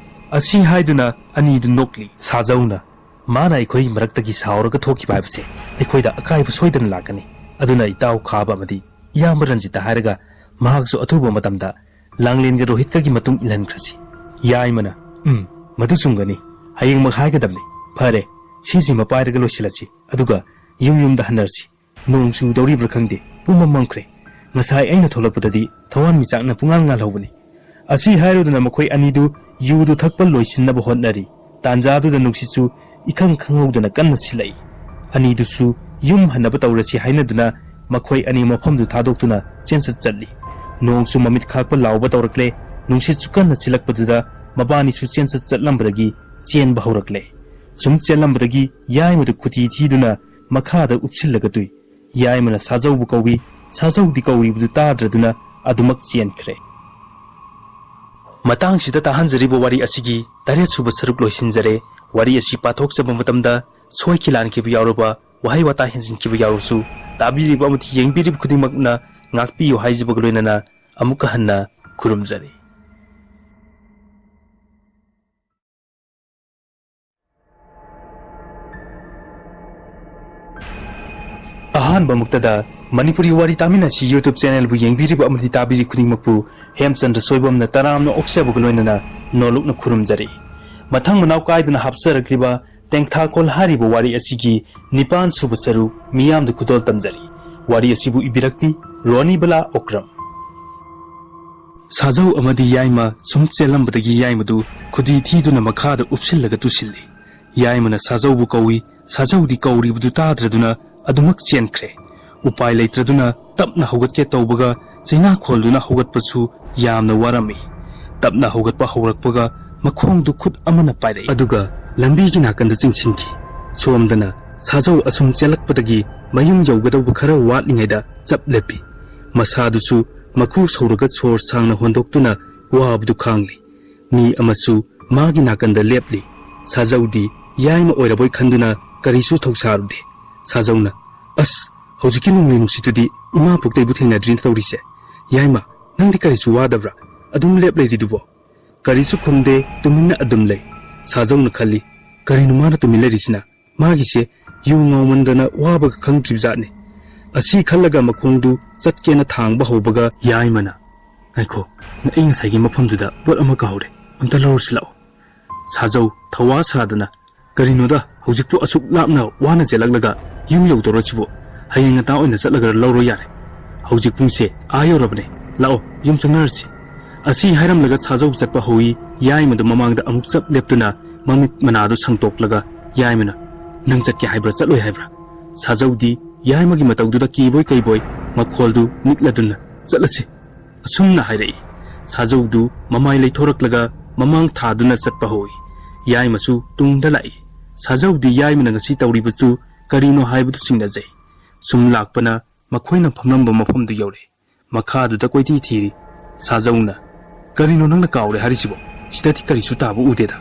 ꯑꯁꯤ ꯍꯥꯏꯗꯨꯅ ꯑꯅꯤꯗꯨ ꯅꯣꯛꯂꯤ꯫ ꯁꯥꯖꯧꯅ, "ꯃꯥꯅ ꯑꯩꯈꯣꯏ ꯃꯔꯛꯇꯒꯤ ꯁꯥꯎꯔꯒ ꯊꯣꯛꯈꯤꯕ ꯍꯥꯏꯕꯁꯦ ꯑꯩꯈꯣꯏꯗ ꯑꯀꯥꯏꯕ ꯁꯣꯏꯗꯅ ꯂꯥꯛꯀꯅꯤ꯫ ꯑꯗꯨꯅ ꯏꯇꯥꯎ ꯈꯥꯕ ꯑꯃꯗꯤ ꯏꯌꯥꯝꯕ ꯔꯟꯖꯤꯠꯇ ꯍꯥꯏꯔꯒ ꯃꯍꯥꯛꯁꯨ ꯑꯊꯨꯕ ꯃꯇꯝꯗ ꯂꯥꯡꯂꯦꯟꯒ ꯔꯣꯍꯤꯠꯀꯒꯤ ꯃꯇꯨꯡ ꯏꯜꯍꯟꯈ꯭ꯔꯁꯤ꯫" ꯌꯥꯏꯃꯅ, "ꯎꯝ, ꯃꯗꯨ ꯆꯨꯝꯒꯅꯤ꯫ ꯍꯌꯦꯡꯃꯛ ꯍꯥꯏꯒꯗꯕꯅꯤ꯫ ꯐꯔꯦ, ꯁꯤꯁꯤꯃ ꯄꯥꯏꯔꯒ ꯂꯣꯏꯁꯤꯜꯂꯁꯤ꯫ ꯑꯗꯨꯒ "ꯌꯨꯝ ꯌꯨꯝꯗ ꯍꯟꯅꯔꯁꯤ꯫ ꯅꯣꯡ ꯆꯨꯗꯧꯔꯤꯕ꯭ꯔꯥ ꯈꯪꯗꯦ, ꯄꯨꯝꯃꯝ ꯃꯝꯈ꯭ꯔꯦ꯫ ꯉꯁꯥꯏ ꯑꯩꯅ ꯊꯣꯛꯂꯛꯄꯗꯗꯤ ꯊꯋꯥꯟꯃꯤꯆꯥꯛꯅ ꯄꯨꯡꯉꯥꯜ ꯉꯥꯜꯍꯧꯕꯅꯤ"꯫ ꯑꯁꯤ ꯍꯥꯏꯔꯗꯨꯅ ꯃꯈꯣꯏ ꯑꯅꯤꯗꯨ ꯌꯨꯗꯨ ꯊꯛꯄ ꯂꯣꯏꯁꯤꯟꯅꯕ ꯍꯣꯠꯅꯔꯤ꯫ ꯇꯥꯟꯖꯥꯗꯨꯗ ꯅꯨꯡꯁꯤꯠꯁꯨ ꯏꯈꯪ ꯈꯪꯍꯧꯗꯅ ꯀꯟꯅ ꯁꯤꯜꯂꯛꯏ꯫ ꯑꯅꯤꯗꯨꯁꯨ ꯌꯨꯝ ꯍꯟꯅꯕ ꯇꯧꯔꯁꯤ ꯍꯥꯏꯅꯗꯨꯅ ꯃꯈꯣꯏ ꯑꯅꯤ ꯃꯐꯝꯗꯨ ꯊꯥꯗꯣꯛꯇꯨꯅ ꯆꯦꯟꯆꯠ ꯆꯠꯂꯤ꯫ ꯅꯣꯡꯁꯨ ꯃꯃꯤꯠ ꯈꯥꯛꯄ ꯂꯥꯎꯕ ꯇꯧꯔꯛꯂꯦ꯫ ꯅꯨꯡꯁꯤꯠꯁꯨ ꯀꯟꯅ ꯁꯤꯜꯂꯛꯄꯗꯨꯗ ꯃꯕꯥꯅꯤꯁꯨ ꯆꯦꯟꯆꯠ ꯆꯠꯂꯝꯕꯗꯒꯤ ꯆꯦꯟꯕ ꯍꯧꯔꯛꯂꯦ꯫ ꯁꯨꯝ ꯆꯦꯜꯂꯝꯕꯗꯒꯤ ꯌꯥꯏꯃꯗꯨ ꯈꯨꯗꯤ ꯊꯤꯗꯨꯅ ꯃꯈꯥꯗ ꯎꯞꯁꯤꯜꯂꯒ ꯇꯨꯏ꯫ ꯌꯥꯏꯃꯅ ꯁꯥꯖꯧꯕꯨ ꯀꯧꯏ, ꯁꯥꯖꯧꯗꯤ ꯀꯧꯔꯤꯕꯗꯨ ꯇꯥꯗ꯭ꯔꯗꯨꯅ ꯑꯗꯨꯃꯛ ꯆꯦꯟꯈ꯭ꯔꯦ꯫ ꯃꯇꯥꯡꯁꯤꯗ ꯇꯥꯍꯟꯖꯔꯤꯕ ꯋꯥꯔꯤ ꯑꯁꯤꯒꯤ ꯇꯔꯦꯠ ꯁꯨꯕ ꯁꯔꯨꯛ ꯂꯣꯏꯁꯤꯟꯖꯔꯦ꯫ ꯋꯥꯔꯤ ꯑꯁꯤ ꯄꯥꯊꯣꯛꯆꯕ ꯃꯇꯝꯗ ꯁꯣꯏꯈꯤ ꯂꯥꯟꯈꯤꯕ ꯌꯥꯎꯔꯕ, ꯋꯥꯍꯩ ꯋꯥꯇꯥ ꯍꯦꯟꯖꯤꯟꯈꯤꯕ ꯌꯥꯎꯔꯁꯨ, ꯇꯥꯕꯤꯔꯤꯕ ꯑꯃꯗꯤ ꯌꯦꯡꯕꯤꯔꯤꯕ ꯈꯨꯗꯤꯡꯃꯛꯅ ꯉꯥꯛꯄꯤꯌꯨ ꯍꯥꯏꯖꯕꯒ ꯂꯣꯏꯅꯅ ꯑꯃꯨꯛꯀ ꯍꯟꯅ ꯈꯨꯔꯨꯝꯖꯔꯤ꯫ ꯑꯍꯥꯟꯕꯃꯛꯇꯗ ꯃꯅꯤꯄꯨꯔꯤ ꯋꯥꯔꯤ ꯇꯥꯃꯤꯟꯅꯁꯤ YouTube channelꯕꯨ ꯌꯦꯡꯕꯤꯔꯤꯕ ꯑꯃꯗꯤ ꯇꯥꯕꯤꯔꯤ ꯈꯨꯗꯤꯡꯃꯛꯄꯨ ꯍꯦꯝꯆꯟꯗ꯭ꯔ ꯁꯣꯏꯕꯝꯅ ꯇꯔꯥꯝꯅ ꯑꯣꯛꯆꯕꯒ ꯂꯣꯏꯅꯅ ꯅꯣꯂꯨꯛꯅ ꯈꯨꯔꯨꯝꯖꯔꯤ꯫ ꯃꯊꯪ ꯃꯅꯥꯎ ꯀꯥꯏꯗꯅ ꯍꯥꯞꯆꯔꯛꯂꯤꯕ ꯇꯦꯡꯊꯥꯈꯣꯜ ꯍꯥꯏꯔꯤꯕ ꯋꯥꯔꯤ ꯑꯁꯤꯒꯤ ꯅꯤꯄꯥꯟ ꯁꯨꯕ ꯁꯔꯨꯛ ꯃꯤꯌꯥꯝꯗ ꯈꯨꯗꯣꯜ ꯇꯝꯖꯔꯤ꯫ ꯋꯥꯔꯤ ꯑꯁꯤꯕꯨ ꯏꯕꯤꯔꯛꯄꯤ ꯔꯣꯅꯤꯕꯂꯥ ꯑꯣꯀ꯭ꯔꯝ꯫ ꯁꯥꯖꯧ ꯑꯃꯗꯤ ꯌꯥꯏꯃ ꯁꯨꯝ ꯆꯦꯜꯂꯝꯕꯗꯒꯤ ꯌꯥꯏꯃꯗꯨ ꯈꯨꯗꯤ ꯊꯤꯗꯨꯅ ꯃꯈꯥꯗ ꯎꯞꯁꯤꯜꯂꯒ ꯇꯨꯁꯤꯜꯂꯤ꯫ ꯌꯥꯏꯃꯅ ꯁꯥꯖꯧꯕꯨ ꯀꯧꯏ, ꯁꯥꯖꯧꯗꯤ ꯀꯧꯔꯤꯕꯗꯨ ꯇꯥꯗ꯭ꯔꯗꯨꯅ ꯑꯗꯨꯃꯛ ꯆꯦꯟꯈ꯭ꯔꯦ꯫ ꯎꯄꯥꯏ ꯂꯩꯇ꯭ꯔꯗꯨꯅ ꯇꯞꯅ ꯍꯧꯒꯠꯀꯦ ꯇꯧꯕꯒ ꯆꯩꯅꯥ ꯈꯣꯜꯗꯨꯅ ꯍꯧꯒꯠꯄꯁꯨ ꯌꯥꯝꯅ ꯋꯥꯔꯝꯃꯤ꯫ ꯇꯞꯅ ꯍꯧꯒꯠꯄ ꯍꯧꯔꯛꯄꯒ ꯃꯈꯣꯡꯗꯨ ꯈꯨꯠ ꯑꯃꯅ ꯄꯥꯏꯔꯛꯏ꯫ ꯑꯗꯨꯒ ꯂꯝꯕꯤꯒꯤ ꯅꯥꯀꯟꯗ ꯆꯤꯡꯁꯤꯟꯈꯤ꯫ ꯁꯣꯝꯗꯅ ꯁꯥꯖꯧ ꯑꯁꯨꯝ ꯆꯦꯜꯂꯛꯄꯗꯒꯤ ꯃꯌꯨꯝ ꯌꯧꯒꯗꯧꯕ ꯈꯔ ꯋꯥꯠꯂꯤꯉꯩꯗ ꯆꯞ ꯂꯦꯞꯄꯤ꯫ ꯃꯁꯥꯗꯨꯁꯨ ꯃꯈꯨ ꯁꯧꯔꯒ ꯁꯣꯔ ꯁꯥꯡꯅ ꯍꯣꯟꯗꯣꯛꯇꯨꯅ ꯋꯥꯕꯗꯨ ꯈꯥꯡꯂꯤ꯫ ꯃꯤ ꯑꯃꯁꯨ ꯃꯥꯒꯤ ꯅꯥꯀꯟꯗ ꯂꯦꯞꯂꯤ꯫ ꯁꯥꯖꯧꯗꯤ ꯌꯥꯏꯃ ꯑꯣꯏꯔꯕꯣꯏ ꯈꯟꯗꯨꯅ ꯀꯔꯤꯁꯨ ꯊꯧꯁꯥꯔꯨꯗꯦ꯫ ꯁꯥꯖꯧꯅ, "ꯑꯁ, ꯍꯧꯖꯤꯛꯀꯤ ꯅꯣꯡꯂꯩ ꯅꯨꯡꯁꯤꯠꯇꯨꯗꯤ ꯏꯃꯥ ꯄꯣꯛꯇꯩꯕꯨ ꯊꯦꯡꯅꯗ꯭ꯔꯤꯅ ꯇꯧꯔꯤꯁꯦ꯫ ꯌꯥꯏꯃ, ꯅꯪꯗꯤ ꯀꯔꯤꯁꯨ ꯋꯥꯗꯕ꯭ꯔꯥ? ꯑꯗꯨꯝ ꯂꯦꯞ ꯂꯩꯔꯤꯗꯨꯕꯣ?" ꯀꯔꯤꯁꯨ ꯈꯨꯝꯗꯦ, ꯇꯨꯃꯤꯟꯅ ꯑꯗꯨꯝ ꯂꯩ꯫ ꯁꯥꯖꯧꯅ ꯈꯜꯂꯤ, "ꯀꯔꯤꯅꯣ ꯃꯥꯅ ꯇꯨꯃꯤꯟ ꯂꯩꯔꯤꯁꯤꯅ? ꯃꯥꯒꯤꯁꯦ ꯌꯨ ꯉꯥꯎꯃꯟꯗꯅ ꯋꯥꯕꯒ ꯈꯪꯗ꯭ꯔꯤꯕꯖꯥꯠꯅꯤ"꯫ ꯑꯁꯤ ꯈꯜꯂꯒ ꯃꯈꯣꯡꯗꯨ ꯆꯠꯀꯦꯅ ꯊꯥꯡꯕ ꯍꯧꯕꯒ ꯌꯥꯏꯃꯅ, "ꯉꯥꯏꯈꯣ, ꯑꯩ ꯉꯁꯥꯏꯒꯤ ꯃꯐꯝꯗꯨꯗ ꯄꯣꯠ ꯑꯃ ꯀꯥꯍꯧꯔꯦ, ꯑꯝꯇ ꯂꯧꯔꯨꯁꯤ ꯂꯥꯛꯑꯣ"꯫ ꯁꯥꯖꯧ ꯊꯧꯋꯥ ꯁꯥꯗꯅ, "ꯀꯔꯤꯅꯣꯗ, ꯍꯧꯖꯤꯛꯄꯨ ꯑꯁꯨꯛ ꯂꯥꯞꯅ ꯋꯥꯅ ꯆꯦꯜꯂꯛꯂꯒ ꯌꯨꯝ ꯌꯧꯗꯧꯔꯁꯤꯕꯨ? ꯍꯌꯦꯡ ꯉꯟꯇꯥ ꯑꯣꯏꯅ ꯆꯠꯂꯒ ꯂꯧꯔꯣ ꯌꯥꯔꯦ꯫ ꯍꯧꯖꯤꯛ ꯄꯨꯡꯁꯦ ꯑꯥ ꯌꯧꯔꯕꯅꯦ꯫ ꯂꯥꯛꯑꯣ, ꯌꯨꯝ ꯆꯪꯅꯔꯁꯤ꯫" ꯑꯁꯤ ꯍꯥꯏꯔꯝꯂꯒ ꯁꯥꯖꯧ ꯆꯠꯄ ꯍꯧꯏ꯫ ꯌꯥꯏꯃꯗꯨ ꯃꯃꯥꯡꯗ ꯑꯃꯨꯛ ꯆꯞ ꯂꯦꯞꯇꯨꯅ ꯃꯃꯤꯠ ꯃꯅꯥꯗꯨ ꯁꯪꯇꯣꯛꯂꯒ ꯌꯥꯏꯃꯅ, "ꯅꯪ ꯆꯠꯀꯦ ꯍꯥꯏꯕ꯭ꯔꯥ, ꯆꯠꯂꯣꯏ ꯍꯥꯏꯕ꯭ꯔꯥ?" ꯁꯥꯖꯧꯗꯤ ꯌꯥꯏꯃꯒꯤ ꯃꯇꯧꯗꯨꯗ ꯀꯤꯕꯣꯏ ꯀꯩꯕꯣꯏ ꯃꯈꯣꯜꯗꯨ ꯅꯤꯛꯂꯗꯨꯅ, "ꯆꯠꯂꯁꯤ," ꯑꯁꯨꯝꯅ ꯍꯥꯏꯔꯛꯏ꯫ ꯁꯥꯖꯧꯗꯨ ꯃꯃꯥꯏ ꯂꯩꯊꯣꯔꯛꯂꯒ ꯃꯃꯥꯡ ꯊꯥꯗꯨꯅ ꯆꯠꯄ ꯍꯧꯏ꯫ ꯌꯥꯏꯃꯁꯨ ꯇꯨꯡꯗ ꯂꯥꯛꯏ꯫ ꯁꯥꯖꯧꯗꯤ ꯌꯥꯏꯃꯅ ꯉꯁꯤ ꯇꯧꯔꯤꯕꯁꯨ ꯀꯔꯤꯅꯣ ꯍꯥꯏꯕꯗꯨ ꯆꯤꯡꯅꯖꯩ꯫ ꯁꯨꯝ ꯂꯥꯛꯄꯅ ꯃꯈꯣꯏꯅ ꯐꯝꯂꯝꯕ ꯃꯐꯝꯗꯨ ꯌꯧꯔꯦ꯫ ꯃꯈꯥꯗꯨꯗ ꯀꯣꯏꯊꯤ ꯊꯤꯔꯤ꯫ ꯁꯥꯖꯧꯅ, "ꯀꯔꯤꯅꯣ ꯅꯪꯅ ꯀꯥꯎꯔꯦ ꯍꯥꯏꯔꯤꯁꯤꯕꯣ? ꯁꯤꯗꯗꯤ ꯀꯔꯤꯁꯨ ꯇꯥꯕ ꯎꯗꯦꯗ꯫"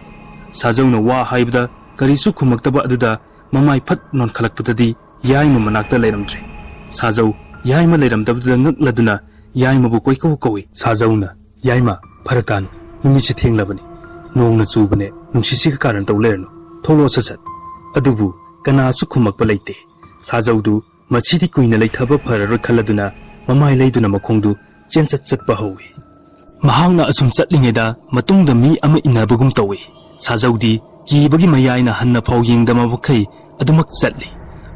ꯁꯥꯖꯧꯅ ꯋꯥ ꯍꯥꯏꯕꯗ ꯀꯔꯤꯁꯨ ꯈꯨꯝꯃꯛꯇꯕ ꯑꯗꯨꯗ ꯃꯃꯥꯏ ꯐꯠ ꯅꯣꯟꯈꯠꯂꯛꯄꯗꯗꯤ ꯌꯥꯏꯃ ꯃꯅꯥꯛꯇ ꯂꯩꯔꯝꯗ꯭ꯔꯦ꯫ ꯁꯥꯖꯧ ꯌꯥꯏꯃ ꯂꯩꯔꯝꯗꯕꯗꯨꯗ ꯉꯛꯂꯗꯨꯅ ꯌꯥꯏꯃꯕꯨ ꯀꯣꯏꯀꯧ ꯀꯧꯏ꯫ ꯁꯥꯖꯧꯅ, "ꯌꯥꯏꯃ, ꯐꯔꯛ ꯇꯥꯅꯨ꯫ ꯅꯨꯃꯤꯠꯁꯤ ꯊꯦꯡꯂꯕꯅꯤ꯫ ꯅꯣꯡꯅ ꯆꯨꯕꯅꯦ, ꯅꯨꯡꯁꯤꯠꯁꯤꯒ ꯀꯥꯔꯟ ꯇꯧ ꯂꯩꯔꯅꯨ꯫ ꯊꯣꯛꯂꯛꯑꯣ ꯁꯠ ꯁꯠ꯫" ꯑꯗꯨꯕꯨ ꯀꯅꯥꯁꯨ ꯈꯨꯝꯃꯛꯄ ꯂꯩꯇꯦ꯫ ꯁꯥꯖꯧꯗꯨ ꯃꯁꯤꯗꯤ ꯀꯨꯏꯅ ꯂꯩꯊꯕ ꯐꯔꯔꯣꯏ ꯈꯜꯂꯗꯨꯅ ꯃꯃꯥꯏ ꯂꯩꯗꯨꯅ ꯃꯈꯣꯡꯗꯨ ꯆꯦꯟꯆꯠ ꯆꯠꯄ ꯍꯧꯏ꯫ ꯃꯍꯥꯛꯅ ꯑꯁꯨꯝ ꯆꯠꯂꯤꯉꯩꯗ ꯃꯇꯨꯡꯗ ꯃꯤ ꯑꯃ ꯏꯟꯅꯕꯒꯨꯝ ꯇꯧꯏ꯫ ꯁꯥꯖꯧꯗꯤ ꯀꯤꯕꯒꯤ ꯃꯌꯥꯏꯅ ꯍꯟꯅ ꯐꯥꯎ ꯌꯦꯡꯗꯕ ꯃꯈꯩ ꯑꯗꯨꯃꯛ ꯆꯠꯂꯤ꯫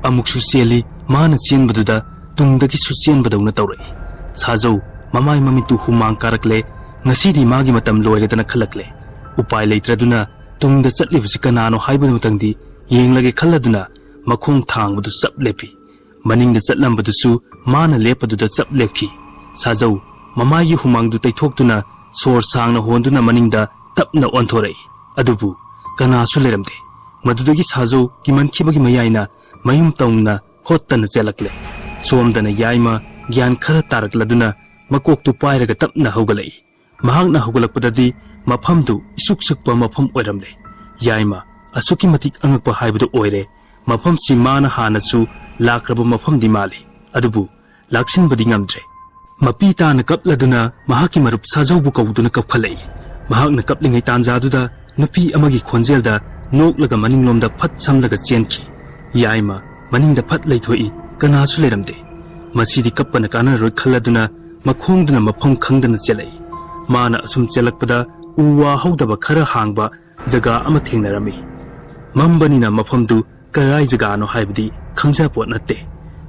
ꯑꯃꯨꯛꯁꯨ ꯆꯦꯜꯂꯤ꯫ ꯃꯥꯅ ꯆꯦꯟꯕꯗꯨꯗ ꯇꯨꯡꯗꯒꯤꯁꯨ ꯆꯦꯟꯕꯗꯧꯅ ꯇꯧꯔꯛꯏ꯫ ꯁꯥꯖꯧ ꯃꯃꯥꯏ ꯃꯃꯤꯠꯇꯨ ꯍꯨꯃꯥꯡ ꯀꯥꯔꯛꯂꯦ꯫ ꯉꯁꯤꯗꯤ ꯃꯥꯒꯤ ꯃꯇꯝ ꯂꯣꯏꯔꯦꯗꯅ ꯈꯜꯂꯛꯂꯦ꯫ ꯎꯄꯥꯏ ꯂꯩꯇ꯭ꯔꯗꯨꯅ ꯇꯨꯡꯗ ꯆꯠꯂꯤꯕꯁꯤ ꯀꯅꯥꯅꯣ ꯍꯥꯏꯕꯗꯨꯃꯇꯪꯗꯤ ꯌꯦꯡꯂꯒꯦ ꯈꯜꯂꯗꯨꯅ ꯃꯈꯣꯡ ꯊꯥꯡꯕꯗꯨ ꯆꯞ ꯂꯦꯞꯄꯤ꯫ ꯃꯅꯤꯡꯗ ꯆꯠꯂꯝꯕꯗꯨꯁꯨ ꯃꯥꯅ ꯂꯦꯞꯄꯗꯨꯗ ꯆꯞ ꯂꯦꯞꯈꯤ꯫ ꯁꯥꯖꯧ ꯃꯃꯥꯏꯒꯤ ꯍꯨꯃꯥꯡꯗꯨ ꯇꯩꯊꯣꯛꯇꯨꯅ ꯁꯣꯔ ꯁꯥꯡꯅ ꯍꯣꯟꯗꯨꯅ ꯃꯅꯤꯡꯗ ꯇꯞꯅ ꯑꯣꯟꯊꯣꯔꯛꯏ꯫ ꯑꯗꯨꯕꯨ ꯀꯅꯥꯁꯨ ꯂꯩꯔꯝꯗꯦ꯫ ꯃꯗꯨꯗꯒꯤ ꯁꯥꯖꯧ ꯀꯤꯃꯟꯈꯤꯕꯒꯤ ꯃꯌꯥꯏꯅ ꯃꯌꯨꯝ ꯇꯧꯅ ꯍꯣꯠꯇꯅ ꯆꯦꯜꯂꯛꯂꯦ꯫ ꯁꯣꯝꯗꯅ ꯌꯥꯏꯃ ꯒ꯭ꯌꯥꯟ ꯈꯔ ꯇꯥꯔꯛꯂꯗꯨꯅ ꯃꯀꯣꯛꯇꯨ ꯄꯥꯏꯔꯒ ꯇꯞꯅ ꯍꯧꯒꯠꯂꯛꯏ꯫ ꯃꯍꯥꯛꯅ ꯍꯧꯒꯠꯂꯛꯄꯗꯗꯤ ꯃꯐꯝꯗꯨ ꯏꯁꯨꯛ ꯁꯨꯛꯄ ꯃꯐꯝ ꯑꯣꯏꯔꯝꯂꯦ꯫ ꯌꯥꯏꯃ ꯑꯁꯨꯛꯀꯤ ꯃꯇꯤꯛ ꯑꯉꯛꯄ ꯍꯥꯏꯕꯗꯨ ꯑꯣꯏꯔꯦ꯫ ꯃꯐꯝꯁꯤ ꯃꯥꯅ ꯍꯥꯟꯅꯁꯨ ꯂꯥꯛꯈ꯭ꯔꯕ ꯃꯐꯝꯗꯤ ꯃꯥꯜꯂꯤ, ꯑꯗꯨꯕꯨ ꯂꯥꯛꯁꯤꯟꯕꯗꯤ ꯉꯝꯗ꯭ꯔꯦ꯫ ꯃꯄꯤ ꯇꯥꯅ ꯀꯞꯂꯗꯨꯅ ꯃꯍꯥꯛꯀꯤ ꯃꯔꯨꯞ ꯁꯥꯖꯧꯕꯨ ꯀꯧꯗꯨꯅ ꯀꯞꯈꯠꯂꯛꯏ꯫ ꯃꯍꯥꯛꯅ ꯀꯞꯂꯤꯉꯩ ꯇꯥꯟꯖꯥꯗꯨꯗ ꯅꯨꯄꯤ ꯑꯃꯒꯤ ꯈꯣꯟꯖꯦꯜꯗ ꯅꯣꯛꯂꯒ ꯃꯅꯤꯡꯂꯣꯝꯗ ꯐꯠ ꯁꯝꯂꯒ ꯆꯦꯟꯈꯤ꯫ ꯌꯥꯏꯃ ꯃꯅꯤꯡꯗ ꯐꯠ ꯂꯩꯊꯣꯛꯏ꯫ ꯀꯅꯥꯁꯨ ꯂꯩꯔꯝꯗꯦ꯫ ꯃꯁꯤꯗꯤ ꯀꯞꯄꯅ ꯀꯥꯟꯅꯔꯣꯏ ꯈꯜꯂꯗꯨꯅ ꯃꯈꯣꯡꯗꯨꯅ ꯃꯐꯝ ꯈꯪꯗꯅ ꯆꯦꯜꯂꯛꯏ꯫ ꯃꯥꯅ ꯑꯁꯨꯝ ꯆꯦꯜꯂꯛꯄꯗ ꯎ ꯋꯥ ꯍꯧꯗꯕ ꯈꯔ ꯍꯥꯡꯕ ꯖꯒꯥ ꯑꯃ ꯊꯦꯡꯅꯔꯝꯃꯤ꯫ ꯃꯝꯕꯅꯤꯅ ꯃꯐꯝꯗꯨ ꯀꯔꯥꯏ ꯖꯒꯥꯅꯣ ꯍꯥꯏꯕꯗꯤ ꯈꯪꯖꯄꯣꯠ ꯅꯠꯇꯦ꯫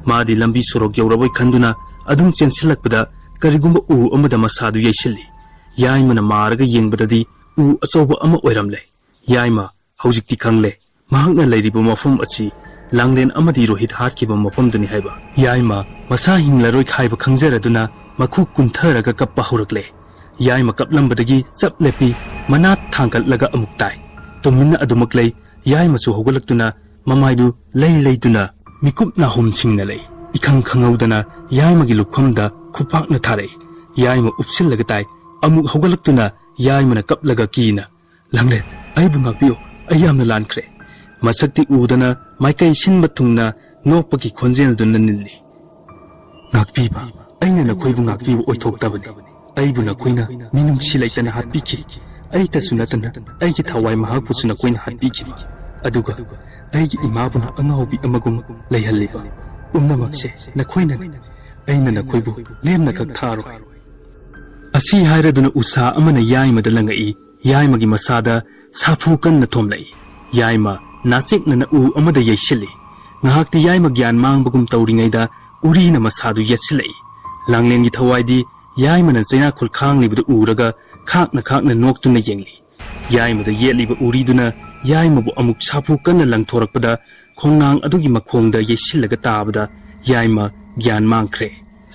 ꯃꯥꯗꯤ ꯂꯝꯕꯤ ꯁꯣꯔꯣꯛ ꯌꯧꯔꯕꯣꯏ ꯈꯟꯗꯨꯅ ꯑꯗꯨꯝ ꯆꯦꯟꯁꯤꯜꯂꯛꯄꯗ ꯀꯔꯤꯒꯨꯝꯕ ꯎ ꯑꯃꯗ ꯃꯁꯥꯗꯨ ꯌꯩꯁꯤꯜꯂꯤ꯫ ꯌꯥꯏꯃꯅ ꯃꯥꯔꯒ ꯌꯦꯡꯕꯗꯗꯤ ꯎ ꯑꯆꯧꯕ ꯑꯃ ꯑꯣꯏꯔꯝꯂꯦ꯫ ꯌꯥꯏꯃ, ꯍꯧꯖꯤꯛꯇꯤ ꯈꯪꯂꯦ, ꯃꯍꯥꯛꯅ ꯂꯩꯔꯤꯕ ꯃꯐꯝ ꯑꯁꯤ ꯂꯥꯡꯂꯦꯟ ꯑꯃꯗꯤ ꯔꯣꯍꯤꯠ ꯍꯥꯠꯈꯤꯕ ꯃꯐꯝꯗꯨꯅꯤ ꯍꯥꯏꯕ꯫ ꯌꯥꯏꯃ ꯃꯁꯥ ꯍꯤꯡꯂꯔꯣꯏ ꯍꯥꯏꯕ ꯈꯪꯖꯔꯗꯨꯅ ꯃꯈꯨ ꯀꯨꯟꯊꯔꯒ ꯀꯞꯄ ꯍꯧꯔꯛꯂꯦ꯫ ꯌꯥꯏꯃ ꯀꯞꯂꯝꯕꯗꯒꯤ ꯆꯞ ꯂꯦꯞꯄꯤ, ꯃꯅꯥ ꯊꯥꯡꯒꯠꯂꯒ ꯑꯃꯨꯛ ꯇꯥꯏ꯫ ꯇꯨꯃꯤꯟꯅ ꯑꯗꯨꯃꯛ ꯂꯩ꯫ ꯌꯥꯏꯃꯁꯨ ꯍꯧꯒꯠꯂꯛꯇꯨꯅ ꯃꯃꯥꯏꯗꯨ ꯂꯩ ꯂꯩꯗꯨꯅ ꯃꯤꯀꯨꯞ ꯅꯥꯍꯨꯝꯁꯤꯡꯅ ꯂꯩ꯫ ꯏꯈꯪ ꯈꯪꯍꯧꯗꯅ ꯌꯥꯏꯃꯒꯤ ꯂꯨꯈꯝꯗ ꯈꯨꯄꯥꯛꯅ ꯊꯥꯔꯛꯏ꯫ ꯌꯥꯏꯃ ꯎꯞꯁꯤꯜꯂꯒ ꯇꯥꯏ꯫ ꯑꯃꯨꯛ ꯍꯧꯒꯠꯂꯛꯇꯨꯅ ꯌꯥꯏꯃꯅ ꯀꯞꯂꯒ ꯀꯤꯅ, "ꯂꯥꯡꯂꯦꯟ, ꯑꯩꯕꯨ ꯉꯥꯛꯄꯤꯌꯨ, ꯑꯩ ꯌꯥꯝꯅ ꯂꯥꯟꯈ꯭ꯔꯦ"꯫ ꯃꯁꯛꯇꯤ ꯎꯗꯅ ꯃꯥꯏꯀꯩ ꯁꯤꯟꯕ ꯊꯨꯡꯅ ꯅꯣꯛꯄꯒꯤ ꯈꯣꯟꯖꯦꯜꯗꯨꯅ ꯅꯤꯜꯂꯤ꯫ "ꯉꯥꯛꯄꯤꯕ? ꯑꯩꯅ ꯅꯈꯣꯏꯕꯨ ꯉꯥꯛꯄꯤꯕ ꯑꯣꯏꯊꯣꯛꯇꯕꯅꯤ꯫ ꯑꯩꯕꯨ ꯅꯈꯣꯏꯅ ꯃꯤꯅꯨꯡꯁꯤ ꯂꯩꯇꯅ ꯍꯥꯠꯄꯤꯈꯤ꯫ ꯑꯩꯇꯁꯨ ꯅꯠꯇꯅ ꯑꯩꯒꯤ ꯊꯋꯥꯏ ꯃꯍꯥꯛꯄꯨꯁꯨ ꯅꯈꯣꯏꯅ ꯍꯥꯠꯄꯤꯈꯤꯕ꯫ ꯑꯗꯨꯒ ꯑꯩꯒꯤ ꯏꯃꯥꯕꯨꯅ ꯑꯉꯥꯎꯕꯤ ꯑꯃꯒꯨꯝ ꯂꯩꯍꯜꯂꯤꯕ꯫ ꯄꯨꯝꯅꯃꯛꯁꯦ ꯅꯈꯣꯏꯅꯅꯤ꯫ ꯑꯩꯅ ꯅꯈꯣꯏꯕꯨ ꯂꯦꯝꯅꯈꯛ ꯊꯥꯔꯣꯏ"꯫ ꯑꯁꯤ ꯍꯥꯏꯔꯗꯨꯅ ꯎꯁꯥ ꯑꯃꯅ ꯌꯥꯏꯃꯗ ꯂꯪꯉꯛꯏ꯫ ꯌꯥꯏꯃꯒꯤ ꯃꯁꯥꯗ ꯁꯥꯐꯨ ꯀꯟꯅ ꯊꯣꯝꯂꯛꯏ꯫ ꯌꯥꯏꯃ ꯅꯥꯆꯦꯛꯅꯅ ꯎ ꯑꯃꯗ ꯌꯩꯁꯤꯜꯂꯤ꯫ ꯉꯥꯏꯍꯥꯛꯇꯤ ꯌꯥꯏꯃ ꯒ꯭ꯌꯥꯟ ꯃꯥꯡꯕꯒꯨꯝ ꯇꯧꯔꯤꯉꯩꯗ ꯎꯔꯤꯅ ꯃꯁꯥꯗꯨ ꯌꯦꯠꯁꯤꯜꯂꯛꯏ꯫ ꯂꯥꯡꯂꯦꯟꯒꯤ ꯊꯋꯥꯏꯗꯤ ꯌꯥꯏꯃꯅ ꯆꯩꯅꯥꯈꯨꯜ ꯈꯥꯡꯂꯤꯕꯗꯨ ꯎꯔꯒ ꯈꯥꯛꯅ ꯈꯥꯛꯅ ꯅꯣꯛꯇꯨꯅ ꯌꯦꯡꯂꯤ꯫ ꯌꯥꯏꯃꯗ ꯌꯦꯠꯂꯤꯕ ꯎꯔꯤꯗꯨꯅ ꯌꯥꯏꯃꯕꯨ ꯑꯃꯨꯛ ꯁꯥꯐꯨ ꯀꯟꯅ ꯂꯪꯊꯣꯔꯛꯄꯗ ꯈꯣꯡꯅꯥꯡ ꯑꯗꯨꯒꯤ ꯃꯈꯣꯡꯗ ꯌꯩꯁꯤꯜꯂꯒ ꯇꯥꯕꯗ ꯌꯥꯏꯃ ꯒ꯭ꯌꯥꯟ ꯃꯥꯡꯈ꯭ꯔꯦ꯫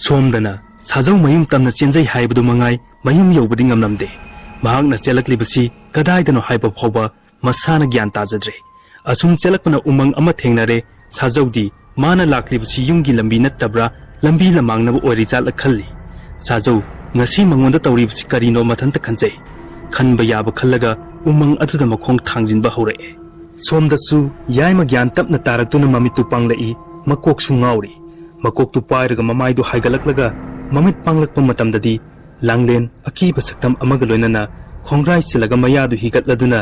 ꯁꯣꯝꯗꯅ ꯁꯥꯖꯧ ꯃꯌꯨꯝ ꯇꯝꯅ ꯆꯦꯟꯖꯩ ꯍꯥꯏꯕꯗꯨ ꯃꯉꯥꯏ, ꯃꯌꯨꯝ ꯌꯧꯕꯗꯤ ꯉꯝꯂꯝꯗꯦ꯫ ꯃꯍꯥꯛꯅ ꯆꯦꯜꯂꯛꯂꯤꯕꯁꯤ ꯀꯗꯥꯏꯗꯅꯣ ꯍꯥꯏꯕ ꯐꯥꯎꯕ ꯃꯁꯥꯅ ꯒ꯭ꯌꯥꯟ ꯇꯥꯖꯗ꯭ꯔꯦ꯫ ꯑꯁꯨꯝ ꯆꯦꯜꯂꯛꯄꯅ ꯎꯃꯪ ꯑꯃ ꯊꯦꯡꯅꯔꯦ꯫ ꯁꯥꯖꯧꯗꯤ ꯃꯥꯅ ꯂꯥꯛꯂꯤꯕꯁꯤ ꯌꯨꯝꯒꯤ ꯂꯝꯕꯤ ꯅꯠꯇꯕ꯭ꯔꯥ, ꯂꯝꯕꯤ ꯂꯃꯥꯡꯅꯕ ꯑꯣꯏꯔꯤꯖꯥꯠꯂ ꯈꯜꯂꯤ꯫ ꯁꯥꯖꯧ ꯉꯁꯤ ꯃꯉꯣꯟꯗ ꯇꯧꯔꯤꯕꯁꯤ ꯀꯔꯤꯅꯣ ꯃꯊꯟꯇ ꯈꯟꯖꯩ꯫ ꯈꯟꯕ ꯌꯥꯕ ꯈꯜꯂꯒ ꯎꯃꯪ ꯑꯗꯨꯗ ꯃꯈꯣꯡ ꯊꯥꯡꯖꯤꯟꯕ ꯍꯧꯔꯛꯑꯦ꯫ ꯁꯣꯝꯗꯁꯨ ꯌꯥꯏꯃ ꯒ꯭ꯌꯥꯟ ꯇꯞꯅ ꯇꯥꯔꯛꯇꯨꯅ ꯃꯃꯤꯠꯇꯨ ꯄꯥꯡꯂꯛꯏ꯫ ꯃꯀꯣꯛꯁꯨ ꯉꯥꯎꯔꯤ꯫ ꯃꯀꯣꯛꯇꯨ ꯄꯥꯏꯔꯒ ꯃꯃꯥꯏꯗꯨ ꯍꯥꯏꯒꯠꯂꯛꯂꯒ ꯃꯃꯤꯠ ꯄꯥꯡꯂꯛꯄ ꯃꯇꯝꯗꯗꯤ ꯂꯥꯡꯂꯦꯟ ꯑꯀꯤꯕ ꯁꯛꯇꯝ ꯑꯃꯒ ꯂꯣꯏꯅꯅ ꯈꯣꯡꯒ꯭ꯔꯥꯏ ꯆꯤꯜꯂꯒ ꯃꯌꯥꯗꯨ ꯍꯤꯒꯠꯂꯗꯨꯅ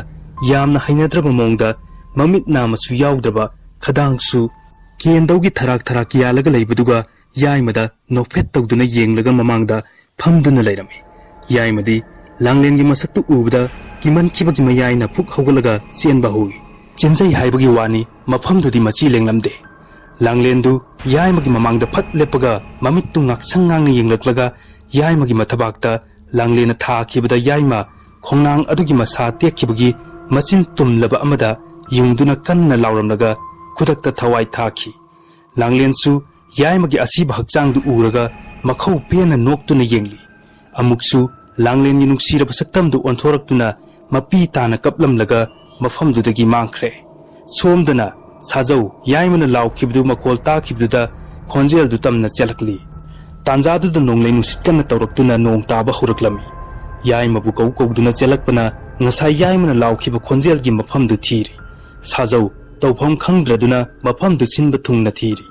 ꯌꯥꯝꯅ ꯍꯩꯅꯗ꯭ꯔꯕ ꯃꯑꯣꯡꯗ ꯃꯃꯤꯠ ꯅꯥ ꯃꯁꯨ ꯌꯥꯎꯗ꯭ꯔꯕ, ꯈꯗꯥꯡꯁꯨ ꯀꯦꯟꯗꯧꯒꯤ ꯊꯔꯥꯛ ꯊꯔꯥꯛ ꯌꯥꯜꯂꯒ ꯂꯩꯕꯗꯨꯒ ꯌꯥꯏꯃꯗ ꯅꯣꯛꯐꯦꯠ ꯇꯧꯗꯨꯅ ꯌꯦꯡꯂꯒ ꯃꯃꯥꯡꯗ ꯐꯝꯗꯨꯅ ꯂꯩꯔꯝꯃꯤ꯫ ꯌꯥꯏꯃꯗꯤ ꯂꯥꯡꯂꯦꯟꯒꯤ ꯃꯁꯛꯇꯨ ꯎꯕꯗ ꯀꯤꯃꯟꯈꯤꯕꯒꯤ ꯃꯌꯥꯏꯅ ꯐꯨꯛ ꯍꯧꯒꯠꯂꯒ ꯆꯦꯟꯕ ꯍꯧꯏ꯫ ꯆꯦꯟꯖꯩ ꯍꯥꯏꯕꯒꯤ ꯋꯥꯅꯤ, ꯃꯐꯝꯗꯨꯗꯤ ꯃꯆꯤ ꯂꯦꯡꯂꯝꯗꯦ꯫ ꯂꯥꯡꯂꯦꯟꯗꯨ ꯌꯥꯏꯃꯒꯤ ꯃꯃꯥꯡꯗ ꯐꯠ ꯂꯦꯞꯄꯒ ꯃꯃꯤꯠꯇꯨ ꯉꯥꯛꯁꯪ ꯉꯥꯡꯅ ꯌꯦꯡꯂꯛꯂꯒ ꯌꯥꯏꯃꯒꯤ ꯃꯊꯕꯥꯛꯇ ꯂꯥꯡꯂꯦꯟꯅ ꯊꯥꯈꯤꯕꯗ ꯌꯥꯏꯃ ꯈꯣꯡꯅꯥꯡ ꯑꯗꯨꯒꯤ ꯃꯁꯥ ꯇꯦꯛꯈꯤꯕꯒꯤ ꯃꯆꯤꯟ ꯇꯨꯝꯂꯕ ꯑꯃꯗ ꯌꯨꯡꯗꯨꯅ ꯀꯟꯅ ꯂꯥꯎꯔꯝꯂꯒ ꯈꯨꯗꯛꯇ ꯊꯋꯥꯏ ꯊꯥꯈꯤ꯫ ꯂꯥꯡꯂꯦꯟꯁꯨ ꯌꯥꯏꯃꯒꯤ ꯑꯁꯤꯕ ꯍꯛꯆꯥꯡꯗꯨ ꯎꯔꯒ ꯃꯈꯧ ꯄꯦꯟꯅ ꯅꯣꯛꯇꯨꯅ ꯌꯦꯡꯂꯤ꯫ ꯑꯃꯨꯛꯁꯨ ꯂꯥꯡꯂꯦꯟꯒꯤ ꯅꯨꯡꯁꯤꯔꯕ ꯁꯛꯇꯝꯗꯨ ꯑꯣꯟꯊꯣꯔꯛꯇꯨꯅ ꯃꯄꯤ ꯇꯥꯅ ꯀꯞꯂꯝꯂꯒ ꯃꯐꯝꯗꯨꯗꯒꯤ ꯃꯥꯡꯈ꯭ꯔꯦ꯫ ꯁꯣꯝꯗꯅ ꯁꯥꯖꯧ ꯌꯥꯏꯃꯅ ꯂꯥꯎꯈꯤꯕꯗꯨ ꯃꯈꯣꯜ ꯇꯥꯈꯤꯕꯗꯨꯗ ꯈꯣꯟꯖꯦꯜꯗꯨ ꯇꯝꯅ ꯆꯦꯜꯂꯛꯂꯤ꯫ ꯇꯥꯟꯖꯥꯗꯨꯗ ꯅꯣꯡꯂꯩ ꯅꯨꯡꯁꯤꯠ ꯀꯟꯅ ꯇꯧꯔꯛꯇꯨꯅ ꯅꯣꯡ ꯇꯥꯕ ꯍꯧꯔꯛꯂꯝꯃꯤ꯫ ꯌꯥꯏꯃꯕꯨ ꯀꯧ ꯀꯧꯗꯨꯅ ꯆꯦꯜꯂꯛꯄꯅ ꯉꯁꯥꯏ ꯌꯥꯏꯃꯅ ꯂꯥꯎꯈꯤꯕ ꯈꯣꯟꯖꯦꯜꯒꯤ ꯃꯐꯝꯗꯨ ꯊꯤꯔꯤ꯫ ꯁꯥꯖꯧ ꯇꯧꯐꯝ ꯈꯪꯗ꯭ꯔꯗꯨꯅ ꯃꯐꯝꯗꯨ ꯁꯤꯟꯕ ꯊꯨꯡꯅ ꯊꯤꯔꯤ꯫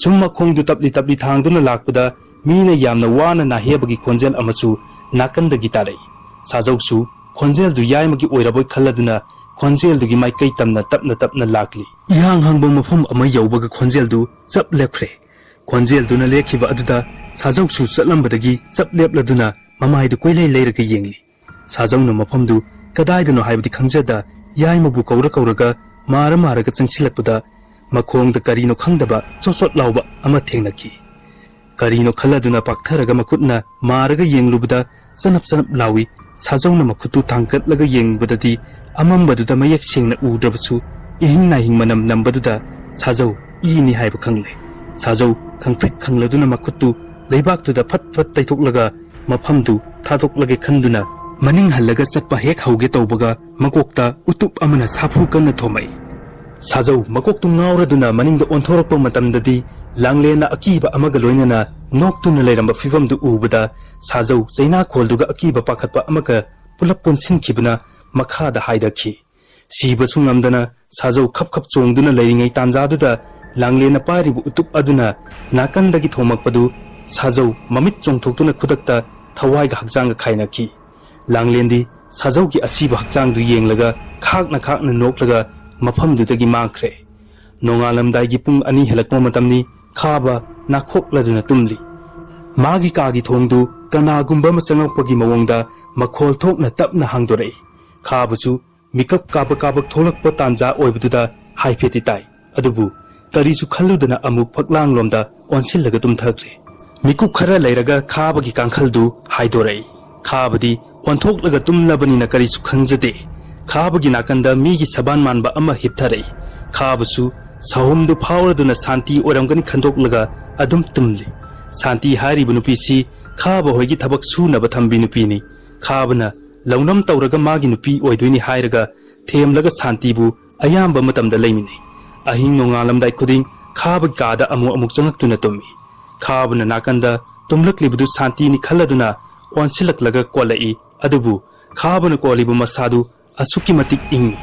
ꯁꯨꯝ ꯃꯈꯣꯡꯗꯨ ꯇꯞꯂꯤ ꯇꯞꯂꯤ ꯊꯥꯡꯗꯨꯅ ꯂꯥꯛꯄꯗ ꯃꯤꯅ ꯌꯥꯝꯅ ꯋꯥꯅ ꯅꯥꯍꯦꯕꯒꯤ ꯈꯣꯟꯖꯦꯜ ꯑꯃꯁꯨ ꯅꯥꯀꯟꯗꯒꯤ ꯇꯥꯔꯛꯏ꯫ ꯁꯥꯖꯧꯁꯨ ꯈꯣꯟꯖꯦꯜꯗꯨ ꯌꯥꯏꯃꯒꯤ ꯑꯣꯏꯔꯕꯣꯏ ꯈꯜꯂꯗꯨꯅ ꯈꯣꯟꯖꯦꯜꯗꯨꯒꯤ ꯃꯥꯏꯀꯩ ꯇꯝꯅ ꯇꯞꯅ ꯇꯞꯅ ꯂꯥꯛꯂꯤ꯫ ꯏꯍꯥꯡ ꯍꯥꯡꯕ ꯃꯐꯝ ꯑꯃ ꯌꯧꯕꯒ ꯈꯣꯟꯖꯦꯜꯗꯨ ꯆꯞ ꯂꯦꯞꯈ꯭ꯔꯦ꯫ ꯈꯣꯟꯖꯦꯜꯗꯨꯅ ꯂꯦꯞꯈꯤꯕ ꯑꯗꯨꯗ ꯁꯥꯖꯧꯁꯨ ꯆꯠꯂꯝꯕꯗꯒꯤ ꯆꯞ ꯂꯦꯞꯂꯗꯨꯅ ꯃꯃꯥꯏꯗꯨ ꯀꯣꯏꯂꯩ ꯂꯩꯔꯒ ꯌꯦꯡꯂꯤ꯫ ꯁꯥꯖꯧꯅ ꯃꯐꯝꯗꯨ ꯀꯗꯥꯏꯗꯅꯣ ꯍꯥꯏꯕꯗꯤ ꯈꯪꯖꯗ ꯌꯥꯏꯃꯕꯨ ꯀꯧꯔ ꯀꯧꯔꯒ ꯃꯥꯔ ꯃꯥꯔꯒ ꯆꯪꯁꯤꯜꯂꯛꯄꯗ ꯃꯈꯣꯡꯗ ꯀꯔꯤꯅꯣ ꯈꯪꯗꯕ ꯆꯣꯠ ꯆꯣꯠ ꯂꯥꯎꯕ ꯑꯃ ꯊꯦꯡꯅꯈꯤ꯫ ꯀꯔꯤꯅꯣ ꯈꯜꯂꯗꯨꯅ ꯄꯥꯛꯊꯔꯒ ꯃꯈꯨꯠꯅ ꯃꯥꯔꯒ ꯌꯦꯡꯂꯨꯕꯗ ꯆꯅꯞ ꯆꯅꯞ ꯂꯥꯎꯏ꯫ ꯁꯥꯖꯧꯅ ꯃꯈꯨꯠꯇꯨ ꯊꯥꯡꯒꯠꯂꯒ ꯌꯦꯡꯕꯗꯗꯤ ꯑꯃꯝꯕꯗꯨꯗ ꯃꯌꯦꯛ ꯁꯦꯡꯅ ꯎꯗ꯭ꯔꯕꯁꯨ ꯏꯍꯤꯡ ꯅꯥꯍꯤꯡ ꯃꯅꯝ ꯅꯝꯕꯗꯨꯗ ꯁꯥꯖꯧ ꯏꯅꯤ ꯍꯥꯏꯕ ꯈꯪꯂꯦ꯫ ꯁꯥꯖꯧ ꯈꯪꯄ꯭ꯔꯤꯛ ꯈꯪꯂꯗꯨꯅ ꯃꯈꯨꯠꯇꯨ ꯂꯩꯕꯥꯛꯇꯨꯗ ꯐꯠ ꯐꯠ ꯇꯩꯊꯣꯛꯂꯒ ꯃꯐꯝꯗꯨ ꯊꯥꯗꯣꯛꯂꯒꯦ ꯈꯟꯗꯨꯅ ꯃꯅꯤꯡ ꯍꯜꯂꯒ ꯆꯠꯄ ꯍꯦꯛ ꯍꯧꯒꯦ ꯇꯧꯕꯒ ꯃꯀꯣꯛꯇ ꯎꯇꯨꯞ ꯑꯃꯅ ꯁꯥꯐꯨ ꯀꯟꯅ ꯊꯣꯝꯃꯛꯏ꯫ ꯁꯥꯖꯧ ꯃꯀꯣꯛꯇꯨ ꯉꯥꯎꯔꯗꯨꯅ ꯃꯅꯤꯡꯗ ꯑꯣꯟꯊꯣꯔꯛꯄ ꯃꯇꯝꯗꯗꯤ ꯂꯥꯡꯂꯦꯟꯅ ꯑꯀꯤꯕ ꯑꯃꯒ ꯂꯣꯏꯅꯅ ꯅꯣꯛꯇꯨꯅ ꯂꯩꯔꯝꯕ ꯐꯤꯚꯝꯗꯨ ꯎꯕꯗ ꯁꯥꯖꯧ ꯆꯩꯅꯥꯈꯣꯜꯗꯨꯒ ꯑꯀꯤꯕ ꯄꯥꯈꯠꯄ ꯑꯃꯒ ꯄꯨꯂꯞ ꯄꯨꯟꯁꯤꯟꯈꯤꯕꯅ ꯃꯈꯥꯗ ꯍꯥꯏꯗꯈꯤ꯫ ꯁꯤꯕꯁꯨ ꯉꯝꯗꯅ ꯁꯥꯖꯧ ꯈꯞ ꯈꯞ ꯆꯣꯡꯗꯨꯅ ꯂꯩꯔꯤꯉꯩ ꯇꯥꯟꯖꯥꯗꯨꯗ ꯂꯥꯡꯂꯦꯟꯅ ꯄꯥꯏꯔꯤꯕ ꯎꯇꯨꯞ ꯑꯗꯨꯅ ꯅꯥꯀꯟꯗꯒꯤ ꯊꯣꯝꯃꯛꯄꯗꯨ ꯁꯥꯖꯧ ꯃꯃꯤꯠ ꯆꯣꯡꯊꯣꯛꯇꯨꯅ ꯈꯨꯗꯛꯇ ꯊꯋꯥꯏꯒ ꯍꯛꯆꯥꯡꯒ ꯈꯥꯏꯅꯈꯤ꯫ ꯂꯥꯡꯂꯦꯟꯗꯤ ꯁꯥꯖꯧꯒꯤ ꯑꯁꯤꯕ ꯍꯛꯆꯥꯡꯗꯨ ꯌꯦꯡꯂꯒ ꯈꯥꯛꯅ ꯈꯥꯛꯅ ꯅꯣꯛꯂꯒ ꯃꯐꯝꯗꯨꯗꯒꯤ ꯃꯥꯡꯈ꯭ꯔꯦ꯫ ꯅꯣꯡꯉꯥꯜꯂꯝꯗꯥꯏꯒꯤ ꯄꯨꯡ ꯑꯅꯤ ꯍꯦꯜꯂꯛꯄ ꯃꯇꯝꯅꯤ꯫ ꯈꯥꯕ ꯅꯥꯈꯣꯛꯂꯗꯨꯅ ꯇꯨꯝꯂꯤ꯫ ꯃꯥꯒꯤ ꯀꯥꯒꯤ ꯊꯣꯡꯗꯨ ꯀꯅꯥꯒꯨꯝꯕ ꯑꯃ ꯆꯪꯂꯛꯄꯒꯤ ꯃꯑꯣꯡꯗ ꯃꯈꯣꯜ ꯊꯣꯛꯅ ꯇꯞꯅ ꯍꯥꯡꯗꯣꯔꯛꯏ꯫ ꯈꯥꯕꯁꯨ ꯃꯤꯀꯞ ꯀꯥꯕꯛ ꯀꯥꯕꯛ ꯊꯣꯛꯂꯛꯄ ꯇꯥꯟꯖꯥ ꯑꯣꯏꯕꯗꯨꯗ ꯍꯥꯏꯐꯦꯠꯇꯤ ꯇꯥꯏ꯫ ꯑꯗꯨꯕꯨ ꯀꯔꯤꯁꯨ ꯈꯜꯂꯨꯗꯅ ꯑꯃꯨꯛ ꯐꯛꯂꯥꯡꯂꯣꯝꯗ ꯑꯣꯟꯁꯤꯜꯂꯒ ꯇꯨꯝꯊꯈ꯭ꯔꯦ꯫ ꯃꯤꯀꯨꯞ ꯈꯔ ꯂꯩꯔꯒ ꯈꯥꯕꯒꯤ ꯀꯥꯡꯈꯜꯗꯨ ꯍꯥꯏꯗꯣꯔꯛꯏ꯫ ꯈꯥꯕꯗꯤ ꯑꯣꯟꯊꯣꯛꯂꯒ ꯇꯨꯝꯂꯕꯅꯤꯅ ꯀꯔꯤꯁꯨ ꯈꯪꯖꯗꯦ꯫ ꯈꯥꯕꯒꯤ ꯅꯥꯀꯟꯗ ꯃꯤꯒꯤ ꯁꯕꯥꯟ ꯃꯥꯟꯕ ꯑꯃ ꯍꯤꯞꯊꯔꯛꯏ꯫ ꯈꯥꯕꯁꯨ ꯁꯍꯨꯝꯗꯨ ꯐꯥꯎꯔꯗꯨꯅ ꯁꯥꯟꯇꯤ ꯑꯣꯏꯔꯝꯒꯅꯤ ꯈꯟꯗꯣꯛꯂꯒ ꯑꯗꯨꯝ ꯇꯨꯝꯂꯤ꯫ ꯁꯥꯟꯇꯤ ꯍꯥꯏꯔꯤꯕ ꯅꯨꯄꯤꯁꯤ ꯈꯥꯕ ꯍꯣꯏꯒꯤ ꯊꯕꯛ ꯁꯨꯅꯕ ꯊꯝꯕꯤ ꯅꯨꯄꯤꯅꯤ꯫ ꯈꯥꯕꯅ ꯂꯧꯅꯝ ꯇꯧꯔꯒ ꯃꯥꯒꯤ ꯅꯨꯄꯤ ꯑꯣꯏꯗꯣꯏꯅꯤ ꯍꯥꯏꯔꯒ ꯊꯦꯝꯂꯒ ꯁꯥꯟꯇꯤꯕꯨ ꯑꯌꯥꯝꯕ ꯃꯇꯝꯗ ꯂꯩꯃꯤꯟꯅꯩ꯫ ꯑꯍꯤꯡ ꯅꯣꯡꯉꯥꯜꯂꯝꯗꯥꯏ ꯈꯨꯗꯤꯡ ꯈꯥꯕꯒꯤ ꯀꯥꯗ ꯑꯃꯨꯛ ꯑꯃꯨꯛ ꯆꯪꯉꯛꯇꯨꯅ ꯇꯨꯝꯃꯤ꯫ ꯈꯥꯕꯅ ꯅꯥꯀꯟꯗ ꯇꯨꯝꯂꯛꯂꯤꯕꯗꯨ ꯁꯥꯟꯇꯤꯅꯤ ꯈꯜꯂꯗꯨꯅ ꯑꯣꯟꯁꯤꯜꯂꯛꯂꯒ ꯀꯣꯜꯂꯛꯏ꯫ ꯑꯗꯨꯕꯨ ꯈꯥꯕꯅ ꯀꯣꯜꯂꯤꯕ ꯃꯁꯥꯗꯨ ꯑꯁꯨꯛꯀꯤ ꯃꯇꯤꯛ ꯏꯪꯏ꯫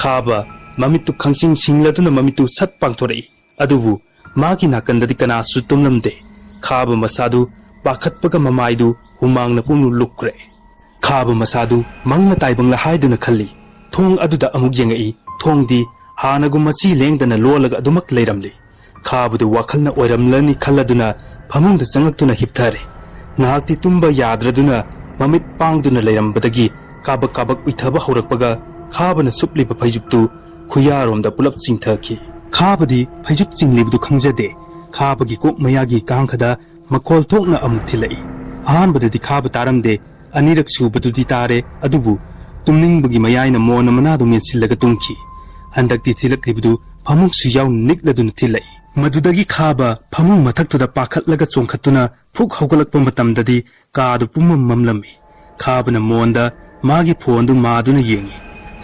ꯈꯥꯕ ꯃꯃꯤꯠꯇꯨ ꯈꯪꯁꯤꯡ ꯁꯤꯡꯂꯗꯨꯅ ꯃꯃꯤꯠꯇꯨ ꯁꯠ ꯄꯥꯡꯊꯣꯔꯛꯏ꯫ ꯑꯗꯨꯕꯨ ꯃꯥꯒꯤ ꯅꯥꯀꯟꯗꯗꯤ ꯀꯅꯥꯁꯨ ꯇꯨꯝꯂꯝꯗꯦ꯫ ꯈꯥꯕ ꯃꯁꯥꯗꯨ ꯄꯥꯈꯠꯄꯒ ꯃꯃꯥꯏꯗꯨ ꯍꯨꯃꯥꯡꯅ ꯄꯨꯡꯂꯨꯞ ꯂꯨꯞꯈ꯭ꯔꯦ꯫ ꯈꯥꯕ ꯃꯁꯥꯗꯨ ꯃꯪꯂ ꯇꯥꯏꯕꯪꯂ ꯍꯥꯏꯗꯨꯅ ꯈꯜꯂꯤ꯫ ꯊꯣꯡ ꯑꯗꯨꯗ ꯑꯃꯨꯛ ꯌꯦꯡꯉꯛꯏ꯫ ꯊꯣꯡꯗꯤ ꯍꯥꯟꯅꯒꯨꯝ ꯃꯆꯤ ꯂꯦꯡꯗꯅ ꯂꯣꯜꯂꯒ ꯑꯗꯨꯃꯛ ꯂꯩꯔꯝꯂꯤ꯫ ꯈꯥꯕꯗꯨ ꯋꯥꯈꯜꯅ ꯑꯣꯏꯔꯝꯂꯅꯤ ꯈꯜꯂꯗꯨꯅ ꯐꯃꯨꯡꯗ ꯆꯪꯉꯛꯇꯨꯅ ꯍꯤꯞꯊꯔꯦ꯫ ꯉꯥꯏꯍꯥꯛꯇꯤ ꯇꯨꯝꯕ ꯌꯥꯗ꯭ꯔꯗꯨꯅ ꯃꯃꯤꯠ ꯄꯥꯡꯗꯨꯅ ꯂꯩꯔꯝꯕꯗꯒꯤ ꯀꯥꯕꯛ ꯀꯥꯕꯛ ꯎꯏꯊꯕ ꯍꯧꯔꯛꯄꯒ ꯈꯥꯕꯅ ꯁꯨꯞꯂꯤꯕ ꯐꯩꯖꯨꯞꯇꯨ ꯈꯨꯌꯥꯔꯣꯝꯗ ꯄꯨꯂꯞ ꯆꯤꯡꯊꯈꯤ꯫ ꯈꯥꯕꯗꯤ ꯐꯩꯖꯨꯞ ꯆꯤꯡꯂꯤꯕꯗꯨ ꯈꯪꯖꯗꯦ꯫ ꯈꯥꯕꯒꯤ ꯀꯣꯛ ꯃꯌꯥꯒꯤ ꯀꯥꯡꯈꯗ ꯃꯈꯣꯜ ꯊꯣꯛꯅ ꯑꯃꯨꯛ ꯊꯤꯜꯂꯛꯏ꯫ ꯑꯍꯥꯟꯕꯗꯗꯤ ꯈꯥꯕ ꯇꯥꯔꯝꯗꯦ, ꯑꯅꯤꯔꯛ ꯁꯨꯕꯗꯨꯗꯤ ꯇꯥꯔꯦ, ꯑꯗꯨꯕꯨ ꯇꯨꯝꯅꯤꯡꯕꯒꯤ ꯃꯌꯥꯏꯅ ꯃꯣꯟꯅ ꯃꯅꯥꯗꯨ ꯃꯦꯟꯁꯤꯜꯂꯒ ꯇꯨꯝꯈꯤ꯫ ꯍꯟꯗꯛꯇꯤ ꯊꯤꯜꯂꯛꯂꯤꯕꯗꯨ ꯐꯃꯨꯡꯁꯨ ꯌꯥꯎꯅ ꯅꯤꯛꯂꯗꯨꯅ ꯊꯤꯜꯂꯛꯏ꯫ ꯃꯗꯨꯗꯒꯤ ꯈꯥꯕ ꯐꯃꯨꯡ ꯃꯊꯛꯇꯨꯗ ꯄꯥꯈꯠꯂꯒ ꯆꯣꯡꯈꯠꯇꯨꯅ ꯐꯨꯛ ꯍꯧꯒꯠꯂꯛꯄ ꯃꯇꯝꯗꯗꯤ ꯀꯥꯗꯨ ꯄꯨꯝꯃꯝ ꯃꯝꯂꯝꯃꯤ꯫ ꯈꯥꯕꯅ ꯃꯣꯟꯗ ꯃꯥꯒꯤ ꯐꯣꯟꯗꯨ ꯃꯥꯗꯨꯅ ꯌꯦꯡꯏ꯫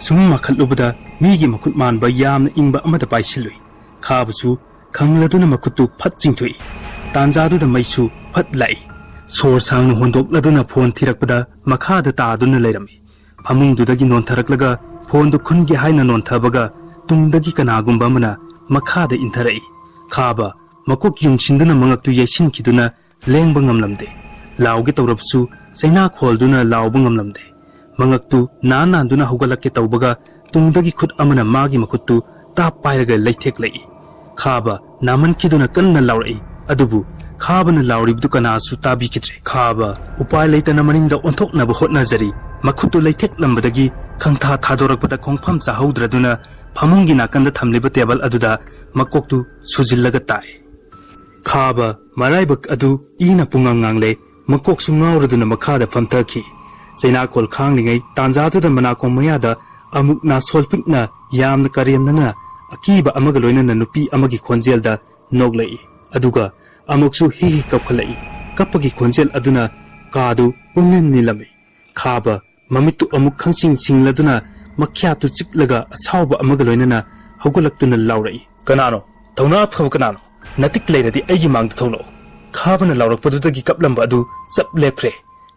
ꯁꯨꯝ ꯃꯥꯈꯠꯂꯨꯕꯗ ꯃꯤꯒꯤ ꯃꯈꯨꯠ ꯃꯥꯟꯕ ꯌꯥꯝꯅ ꯏꯪꯕ ꯑꯃꯗ ꯄꯥꯏꯁꯤꯜꯂꯨꯏ꯫ ꯈꯥꯕꯁꯨ ꯈꯪꯂꯗꯨꯅ ꯃꯈꯨꯠꯇꯨ ꯐꯠ ꯆꯤꯡꯊꯣꯛꯏ꯫ ꯇꯥꯟꯖꯥꯗꯨꯗ ꯃꯩꯁꯨ ꯐꯠ ꯂꯥꯛꯏ꯫ ꯁꯣꯔ ꯁꯥꯡꯅ ꯍꯣꯟꯗꯣꯛꯂꯗꯨꯅ ꯐꯣꯟ ꯊꯤꯔꯛꯄꯗ ꯃꯈꯥꯗ ꯇꯥꯗꯨꯅ ꯂꯩꯔꯝꯃꯤ꯫ ꯐꯃꯨꯡꯗꯨꯗꯒꯤ ꯅꯣꯟꯊꯔꯛꯂꯒ ꯐꯣꯟꯗꯨ ꯈꯨꯟꯒꯦ ꯍꯥꯏꯅ ꯅꯣꯟꯊꯕꯒ ꯇꯨꯡꯗꯒꯤ ꯀꯅꯥꯒꯨꯝꯕ ꯑꯃꯅ ꯃꯈꯥꯗ ꯏꯟꯊꯔꯛꯏ꯫ ꯈꯥꯕ ꯃꯀꯣꯛ ꯌꯨꯡꯁꯤꯟꯗꯨꯅ ꯃꯉꯛꯇꯨ ꯌꯩꯁꯤꯟꯈꯤꯗꯨꯅ ꯂꯦꯡꯕ ꯉꯝꯂꯝꯗꯦ꯫ ꯂꯥꯎꯒꯦ ꯇꯧꯔꯕꯁꯨ ꯆꯩꯅꯥ ꯈꯣꯜꯗꯨꯅ ꯂꯥꯎꯕ ꯉꯝꯂꯝꯗꯦ꯫ ꯃꯉꯛꯇꯨ ꯅꯥꯟ ꯅꯥꯟꯗꯨꯅ ꯍꯧꯒꯠꯂꯛꯀꯦ ꯇꯧꯕꯒ ꯇꯨꯡꯗꯒꯤ ꯈꯨꯠ ꯑꯃꯅ ꯃꯥꯒꯤ ꯃꯈꯨꯠꯇꯨ ꯇꯥꯞ ꯄꯥꯏꯔꯒ ꯂꯩꯊꯦꯛꯂꯛꯏ꯫ ꯈꯥꯕ ꯅꯥꯃꯟꯈꯤꯗꯨꯅ ꯀꯟꯅ ꯂꯥꯎꯔꯛꯏ꯫ ꯑꯗꯨꯕꯨ ꯈꯥꯕꯅ ꯂꯥꯎꯔꯤꯕꯗꯨ ꯀꯅꯥꯁꯨ ꯇꯥꯕꯤꯈꯤꯗ꯭ꯔꯦ꯫ ꯈꯥꯕ ꯎꯄꯥꯏ ꯂꯩꯇꯅ ꯃꯅꯤꯡꯗ ꯑꯣꯟꯊꯣꯛꯅꯕ ꯍꯣꯠꯅꯖꯔꯤ꯫ ꯃꯈꯨꯠꯇꯨ ꯂꯩꯊꯦꯛꯂꯝꯕꯗꯒꯤ ꯈꯪꯊꯥ ꯊꯥꯗꯣꯔꯛꯄꯗ ꯈꯣꯡꯐꯝ ꯆꯥꯍꯧꯗ꯭ꯔꯗꯨꯅ ꯐꯃꯨꯡꯒꯤ ꯅꯥꯀꯟꯗ ꯊꯝꯂꯤꯕ ꯇꯦꯕꯜ ꯑꯗꯨꯗ ꯃꯀꯣꯛꯇꯨ ꯁꯨꯖꯤꯜꯂꯒ ꯇꯥꯏ꯫ ꯈꯥꯕ ꯃꯔꯥꯏꯕꯛ ꯑꯗꯨ ꯏꯅ ꯄꯨꯡꯉꯥꯡ ꯉꯥꯡꯂꯦ꯫ ꯃꯀꯣꯛꯁꯨ ꯉꯥꯎꯔꯗꯨꯅ ꯃꯈꯥꯗ ꯐꯝꯊꯈꯤ꯫ ꯆꯩꯅꯥꯈꯣꯜ ꯈꯥꯡꯂꯤꯉꯩ ꯇꯥꯟꯖꯥꯗꯨꯗ ꯃꯅꯥꯀꯣꯡ ꯃꯌꯥꯗ ꯑꯃꯨꯛ ꯅꯥꯁꯣꯜ ꯄꯤꯛꯅ ꯌꯥꯝꯅ ꯀꯔꯦꯝꯅꯅ ꯑꯀꯤꯕ ꯑꯃꯒ ꯂꯣꯏꯅꯅ ꯅꯨꯄꯤ ꯑꯃꯒꯤ ꯈꯣꯟꯖꯦꯜꯗ ꯅꯣꯛꯂꯛꯏ꯫ ꯑꯗꯨꯒ ꯑꯃꯨꯛꯁꯨ ꯍꯤ ꯍꯤ ꯀꯞꯈꯠꯂꯛꯏ꯫ ꯀꯞꯄꯒꯤ ꯈꯣꯟꯖꯦꯜ ꯑꯗꯨꯅ ꯀꯥꯗꯨ ꯄꯨꯡꯅꯤꯜ ꯅꯤꯜꯂꯝꯃꯤ꯫ ꯈꯥꯕ ꯃꯃꯤꯠꯇꯨ ꯑꯃꯨꯛ ꯈꯪꯁꯤꯡ ꯁꯤꯡꯂꯗꯨꯅ ꯃꯈ꯭ꯌꯥꯠꯇꯨ ꯆꯤꯛꯂꯒ ꯑꯁꯥꯎꯕ ꯑꯃꯒ ꯂꯣꯏꯅꯅ ꯍꯧꯒꯠꯂꯛꯇꯨꯅ ꯂꯥꯎꯔꯛꯏ, "ꯀꯅꯥꯅꯣ? ꯊꯧꯅꯥ ꯐꯕ ꯀꯅꯥꯅꯣ? ꯅꯇꯤꯛ ꯂꯩꯔꯗꯤ ꯑꯩꯒꯤ ꯃꯥꯡꯗ ꯊꯣꯛꯂꯛꯑꯣ!" ꯈꯥꯕꯅ ꯂꯥꯎꯔꯛꯄꯗꯨꯗꯒꯤ ꯀꯞꯂꯝꯕ ꯑꯗꯨ ꯆꯞ ꯂꯦꯞꯈ꯭ꯔꯦ꯫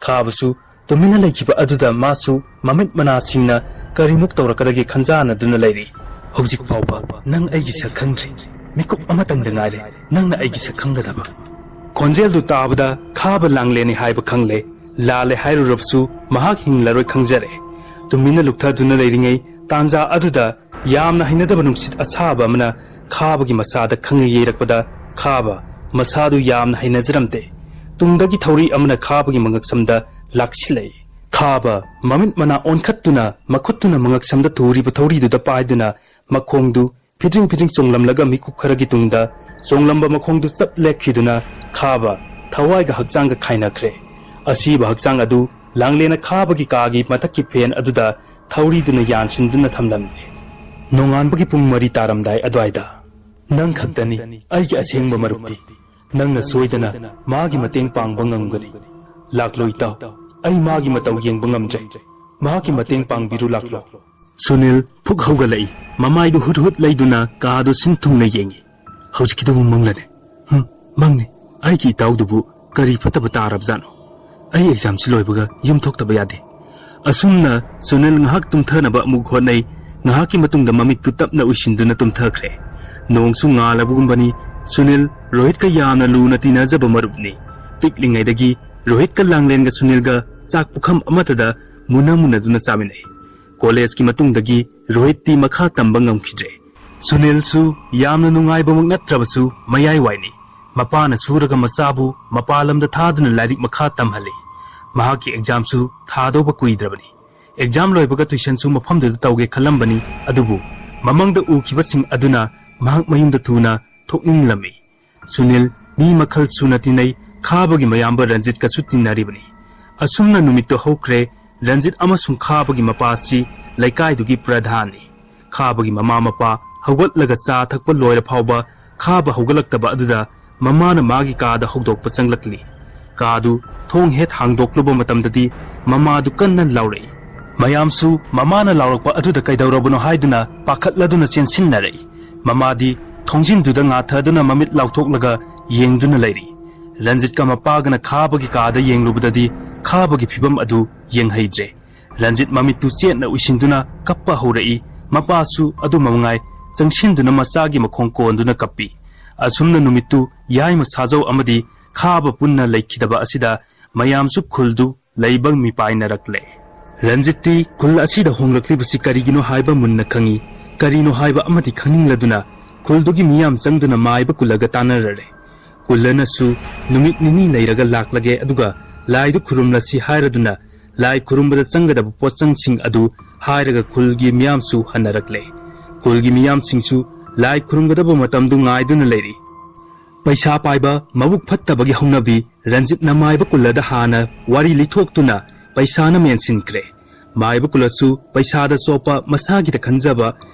ꯈꯥꯕꯁꯨ ꯇꯨꯃꯤꯟꯅ ꯂꯩꯈꯤꯕ ꯑꯗꯨꯗ ꯃꯥꯁꯨ ꯃꯃꯤꯠ ꯃꯅꯥꯁꯤꯡꯅ ꯀꯔꯤꯃꯨꯛ ꯇꯧꯔꯛꯀꯗꯒꯦ ꯈꯟꯖꯥꯟꯅꯗꯨꯅ ꯂꯩꯔꯤ꯫ "ꯍꯧꯖꯤꯛ ꯐꯥꯎꯕ ꯅꯪ ꯑꯩꯒꯤ ꯁꯛ ꯈꯪꯗ꯭ꯔꯤ꯫ ꯃꯤꯀꯨꯞ ꯑꯃꯇꯪꯗ ꯉꯥꯏꯔꯦ ꯅꯪꯅ ꯑꯩꯒꯤ ꯁꯛ ꯈꯪꯒꯗꯕ꯫" ꯈꯣꯟꯖꯦꯜꯗꯨ ꯇꯥꯕꯗ ꯈꯥꯕ ꯂꯥꯡꯂꯦꯟꯅꯤ ꯍꯥꯏꯕ ꯈꯪꯂꯦ꯫ ꯂꯥꯜꯂꯦ ꯍꯥꯏꯔꯨꯔꯕꯁꯨ ꯃꯍꯥꯛ ꯍꯤꯡꯂꯔꯣꯏ ꯈꯪꯖꯔꯦ꯫ ꯇꯨꯃꯤꯟꯅ ꯂꯨꯞꯊꯗꯨꯅ ꯂꯩꯔꯤꯉꯩ ꯇꯥꯟꯖꯥ ꯑꯗꯨꯗ ꯌꯥꯝꯅ ꯍꯩꯅꯗꯕ ꯅꯨꯡꯁꯤꯠ ꯑꯁꯥꯕ ꯑꯃꯅ ꯈꯥꯕꯒꯤ ꯃꯁꯥꯗ ꯈꯪꯉꯩ ꯌꯩꯔꯛꯄꯗ ꯈꯥꯕ ꯃꯁꯥꯗꯨ ꯌꯥꯝꯅ ꯍꯩꯅꯖꯔꯝꯗꯦ꯫ ꯇꯨꯡꯗꯒꯤ ꯊꯧꯔꯤ ꯑꯃꯅ ꯈꯥꯕꯒꯤ ꯃꯉꯛꯁꯝꯗ ꯂꯥꯛꯁꯤꯜꯂꯛꯏ꯫ ꯈꯥꯕ ꯃꯃꯤꯠ ꯃꯅꯥ ꯑꯣꯟꯈꯠꯇꯨꯅ ꯃꯈꯨꯠꯇꯨꯅ ꯃꯉꯛꯁꯝꯗ ꯊꯨꯔꯤꯕ ꯊꯧꯔꯤꯗꯨꯗ ꯄꯥꯏꯗꯨꯅ ꯃꯈꯣꯡꯗꯨ ꯐꯤꯗ꯭ꯔꯤꯡ ꯐꯤꯗ꯭ꯔꯤꯡ ꯆꯣꯡꯂꯝꯂꯒ ꯃꯤꯀꯨꯞ ꯈꯔꯒꯤ ꯇꯨꯡꯗ ꯆꯣꯡꯂꯝꯕ ꯃꯈꯣꯡꯗꯨ ꯆꯞ ꯂꯦꯞꯈꯤꯗꯨꯅ ꯈꯥꯕ ꯊꯋꯥꯏꯒ ꯍꯛꯆꯥꯡꯒ ꯈꯥꯏꯅꯈ꯭ꯔꯦ꯫ ꯑꯁꯤꯕ ꯍꯛꯆꯥꯡ ꯑꯗꯨ ꯂꯥꯡꯂꯦꯟꯅ ꯈꯥꯕꯒꯤ ꯀꯥꯒꯤ ꯃꯊꯛꯀꯤ ꯐꯦꯟ ꯑꯗꯨꯗ ꯊꯧꯔꯤꯗꯨꯅ ꯌꯥꯟꯁꯤꯟꯗꯨꯅ ꯊꯝꯂꯝꯂꯦ꯫ ꯅꯣꯡꯉꯥꯟꯕꯒꯤ ꯄꯨꯡ ꯃꯔꯤ ꯇꯥꯔꯝꯗꯥꯏ ꯑꯗꯨꯋꯥꯏꯗ, "ꯅꯪ ꯈꯛꯇꯅꯤ ꯑꯩꯒꯤ ꯑꯁꯦꯡꯕ ꯃꯔꯨꯞꯇꯤ꯫ ꯅꯪꯅ ꯁꯣꯏꯗꯅ ꯃꯥꯒꯤ ꯃꯇꯦꯡ ꯄꯥꯡꯕ ꯉꯝꯒꯅꯤ꯫ ꯂꯥꯛꯂꯣ ꯏꯇꯥꯎ, ꯑꯩ ꯃꯥꯒꯤ ꯃꯇꯧ ꯌꯦꯡꯕ ꯉꯝꯗ꯭ꯔꯦ꯫ ꯃꯍꯥꯛꯀꯤ ꯃꯇꯦꯡ ꯄꯥꯡꯕꯤꯔꯨ ꯂꯥꯛꯂꯣ꯫" ꯁꯨꯅꯤꯜ ꯐꯨꯛ ꯍꯧꯒꯠꯂꯛꯏ꯫ ꯃꯃꯥꯏꯗꯨ ꯍꯨꯠ ꯍꯨꯠ ꯂꯩꯗꯨꯅ ꯀꯥꯗꯨ ꯁꯤꯟ ꯊꯨꯡꯅ ꯌꯦꯡꯏ꯫ "ꯍꯧꯖꯤꯛꯀꯤꯗꯨꯕꯨ ꯃꯪꯂꯅꯦ?" "ꯍꯨꯝ, ꯃꯪꯅꯤ꯫ ꯑꯩꯒꯤ ꯏꯇꯥꯎꯗꯨꯕꯨ ꯀꯔꯤ ꯐꯠꯇꯕ ꯇꯥꯔꯕꯖꯥꯠꯅꯣ? ꯑꯩ ꯑꯦꯛꯖꯥꯝꯁꯤ ꯂꯣꯏꯕꯒ ꯌꯨꯝ ꯊꯣꯛꯇꯕ ꯌꯥꯗꯦ꯫" ꯑꯁꯨꯝꯅ ꯁꯨꯅꯤꯜ ꯉꯥꯏꯍꯥꯛ ꯇꯨꯝꯊꯅꯕ ꯑꯃꯨꯛ ꯍꯣꯠꯅꯩ꯫ ꯉꯥꯏꯍꯥꯛꯀꯤ ꯃꯇꯨꯡꯗ ꯃꯃꯤꯠꯇꯨ ꯇꯞꯅ ꯎꯏꯁꯤꯟꯗꯨꯅ ꯇꯨꯝꯊꯈ꯭ꯔꯦ꯫ ꯅꯣꯡꯁꯨ ꯉꯥꯜꯂꯕꯒꯨꯝꯕꯅꯤ꯫ ꯁꯨꯅꯤꯜ ꯔꯣꯍꯤꯠꯀ ꯌꯥꯝꯅ ꯂꯨꯅ ꯇꯤꯟꯅꯖꯕ ꯃꯔꯨꯞꯅꯤ꯫ ꯄꯤꯛꯂꯤꯉꯩꯗꯒꯤ ꯔꯣꯍꯤꯠꯀ ꯂꯥꯡꯂꯦꯟꯒ ꯁꯨꯅꯤꯜꯒ ꯆꯥꯛ ꯄꯨꯈꯝ ꯑꯃꯠꯇꯗ ꯃꯨꯟꯅ ꯃꯨꯟꯅꯗꯨꯅ ꯆꯥꯃꯤꯟꯅꯩ꯫ ꯀꯣꯂꯦꯖꯀꯤ ꯃꯇꯨꯡꯗꯒꯤ ꯔꯣꯍꯤꯠꯇꯤ ꯃꯈꯥ ꯇꯝꯕ ꯉꯝꯈꯤꯗ꯭ꯔꯦ꯫ ꯁꯨꯅꯤꯜꯁꯨ ꯌꯥꯝꯅ ꯅꯨꯡꯉꯥꯏꯕꯃꯛ ꯅꯠꯇ꯭ꯔꯕꯁꯨ ꯃꯌꯥꯏ ꯋꯥꯏꯅꯤ꯫ ꯃꯄꯥꯅ ꯁꯨꯔꯒ ꯃꯆꯥꯕꯨ ꯃꯄꯥꯟ ꯂꯝꯗ ꯊꯥꯗꯨꯅ ꯂꯥꯏꯔꯤꯛ ꯃꯈꯥ ꯇꯝꯍꯜꯂꯤ꯫ ꯃꯍꯥꯛꯀꯤ ꯑꯦꯛꯖꯥꯝꯁꯨ ꯊꯥꯗꯧꯕ ꯀꯨꯏꯗ꯭ꯔꯕꯅꯤ꯫ ꯑꯦꯛꯖꯥꯝ ꯂꯣꯏꯕꯒ ꯇꯨꯏꯁꯟꯁꯨ ꯃꯐꯝꯗꯨꯗ ꯇꯧꯒꯦ ꯈꯜꯂꯝꯕꯅꯤ, ꯑꯗꯨꯕꯨ ꯃꯃꯥꯡꯗ ꯎꯈꯤꯕꯁꯤꯡ ꯑꯗꯨꯅ ꯃꯍꯥꯛ ꯃꯌꯨꯝꯗ ꯊꯨꯅ ꯊꯣꯛꯅꯤꯡꯂꯝꯃꯤ꯫ ꯁꯨꯅꯤꯜ ꯃꯤ ꯃꯈꯜ ꯁꯨꯅ ꯇꯤꯟꯅꯩ, ꯈꯥꯕꯒꯤ ꯃꯌꯥꯝꯕ ꯔꯟꯖꯤꯠꯀꯁꯨ ꯇꯤꯟꯅꯔꯤꯕꯅꯤ꯫ ꯑꯁꯨꯝꯅ ꯅꯨꯃꯤꯠꯇꯨ ꯍꯧꯈ꯭ꯔꯦ꯫ ꯔꯟꯖꯤꯠ ꯑꯃꯁꯨꯡ ꯈꯥꯕꯒꯤ ꯃꯄꯥꯁꯤ ꯂꯩꯀꯥꯏꯗꯨꯒꯤ ꯄ꯭ꯔꯙꯥꯟꯅꯤ꯫ ꯈꯥꯕꯒꯤ ꯃꯃꯥ ꯃꯄꯥ ꯍꯧꯒꯠꯂꯒ ꯆꯥ ꯊꯛꯄ ꯂꯣꯏꯔ ꯐꯥꯎꯕ ꯈꯥꯕ ꯍꯧꯒꯠꯂꯛꯇꯕ ꯑꯗꯨꯗ ꯃꯃꯥꯅ ꯃꯥꯒꯤ ꯀꯥꯗ ꯍꯧꯗꯣꯛꯄ ꯆꯪꯂꯛꯂꯤ꯫ ꯀꯥꯗꯨ ꯊꯣꯡ ꯍꯦꯛ ꯍꯥꯡꯗꯣꯛꯂꯨꯕ ꯃꯇꯝꯗꯗꯤ ꯃꯃꯥꯗꯨ ꯀꯟꯅ ꯂꯥꯎꯔꯛꯏ꯫ ꯃꯌꯥꯝꯁꯨ ꯃꯃꯥꯅ ꯂꯥꯎꯔꯛꯄ ꯑꯗꯨꯗ ꯀꯩꯗꯧꯔꯕꯅꯣ ꯍꯥꯏꯗꯨꯅ ꯄꯥꯈꯠꯂꯗꯨꯅ ꯆꯦꯟꯁꯤꯟꯅꯔꯛꯏ꯫ ꯃꯃꯥꯗꯤ ꯊꯣꯡꯖꯤꯟꯗꯨꯗ ꯉꯥꯊꯗꯨꯅ ꯃꯃꯤꯠ ꯂꯥꯎꯊꯣꯛꯂꯒ ꯌꯦꯡꯗꯨꯅ ꯂꯩꯔꯤ꯫ ꯔꯟꯖꯤꯠꯀ ꯃꯄꯥꯒꯅ ꯈꯥꯕꯒꯤ ꯀꯥꯗ ꯌꯦꯡꯂꯨꯕꯗꯗꯤ ꯈꯥꯕꯒꯤ ꯐꯤꯕꯝ ꯑꯗꯨ ꯌꯦꯡꯍꯩꯗ꯭ꯔꯦ꯫ ꯔꯟꯖꯤꯠ ꯃꯃꯤꯠꯇꯨ ꯆꯦꯠꯅ ꯎꯏꯁꯤꯟꯗꯨꯅ ꯀꯞꯄ ꯍꯧꯔꯛꯏ꯫ ꯃꯄꯥꯁꯨ ꯑꯗꯨ ꯃꯉꯥꯏ, ꯆꯪꯁꯤꯟꯗꯨꯅ ꯃꯆꯥꯒꯤ ꯃꯈꯣꯡ ꯀꯣꯟꯗꯨꯅ ꯀꯞꯄꯤ꯫ ꯑꯁꯨꯝꯅ ꯅꯨꯃꯤꯠꯇꯨ ꯌꯥꯏꯃ ꯁꯥꯖꯧ ꯑꯃꯗꯤ ꯈꯥꯕ ꯄꯨꯟꯅ ꯂꯩꯈꯤꯗꯕ ꯑꯁꯤꯗ ꯃꯌꯥꯝꯁꯨ ꯈꯨꯜꯗꯨ ꯂꯩꯕ ꯃꯤꯄꯥꯏꯅꯔꯛꯂꯦ꯫ ꯔꯟꯖꯤꯠꯇꯤ ꯈꯨꯜ ꯑꯁꯤꯗ ꯍꯣꯡꯂꯛꯂꯤꯕꯁꯤ ꯀꯔꯤꯒꯤꯅꯣ ꯍꯥꯏꯕ ꯃꯨꯟꯅ ꯈꯪꯏ꯫ ꯀꯔꯤꯅꯣ ꯍꯥꯏꯕ ꯑꯃꯗꯤ ꯈꯪꯅꯤꯡꯂꯗꯨꯅ ꯈꯨꯜꯗꯨꯒꯤ ꯃꯤꯌꯥꯝ ꯆꯪꯗꯨꯅ ꯃꯥꯏꯕ ꯀꯨꯜꯂꯒ ꯇꯥꯟꯅꯔꯔꯦ꯫ ꯀꯨꯜꯂꯅꯁꯨ ꯅꯨꯃꯤꯠ ꯅꯤꯅꯤ ꯂꯩꯔꯒ ꯂꯥꯛꯂꯒꯦ, ꯑꯗꯨꯒ ꯂꯥꯏꯗꯨ ꯈꯨꯔꯨꯝꯂꯁꯤ ꯍꯥꯏꯔꯗꯨꯅ ꯂꯥꯏ ꯈꯨꯔꯨꯝꯕꯗ ꯆꯪꯒꯗꯕ ꯄꯣꯠꯆꯪꯁꯤꯡ ꯑꯗꯨ ꯍꯥꯏꯔꯒ ꯈꯨꯜꯒꯤ ꯃꯤꯌꯥꯝꯁꯨ ꯍꯟꯅꯔꯛꯂꯦ꯫ ꯈꯨꯜꯒꯤ ꯃꯤꯌꯥꯝꯁꯤꯡꯁꯨ ꯂꯥꯏ ꯈꯨꯔꯨꯝꯒꯗꯕ ꯃꯇꯝꯗꯨ ꯉꯥꯏꯗꯨꯅ ꯂꯩꯔꯤ꯫ ꯄꯩꯁꯥ ꯄꯥꯏꯕ ꯃꯕꯨꯛ ꯐꯠꯇꯕꯒꯤ ꯍꯧꯅꯕꯤ ꯔꯟꯖꯤꯠꯅ ꯃꯥꯏꯕ ꯀꯨꯜꯂꯗ ꯍꯥꯟꯅ ꯋꯥꯔꯤ ꯂꯤꯊꯣꯛꯇꯨꯅ ꯄꯩꯁꯥꯅ ꯃꯦꯟꯁꯤꯟꯈ꯭ꯔꯦ꯫ ꯃꯥꯏꯕ ꯀꯨꯜꯂꯁꯨ ꯄꯩꯁꯥꯗ ꯆꯣꯞꯄ ꯃꯁꯥꯒꯤꯗ ꯈꯟꯖꯕ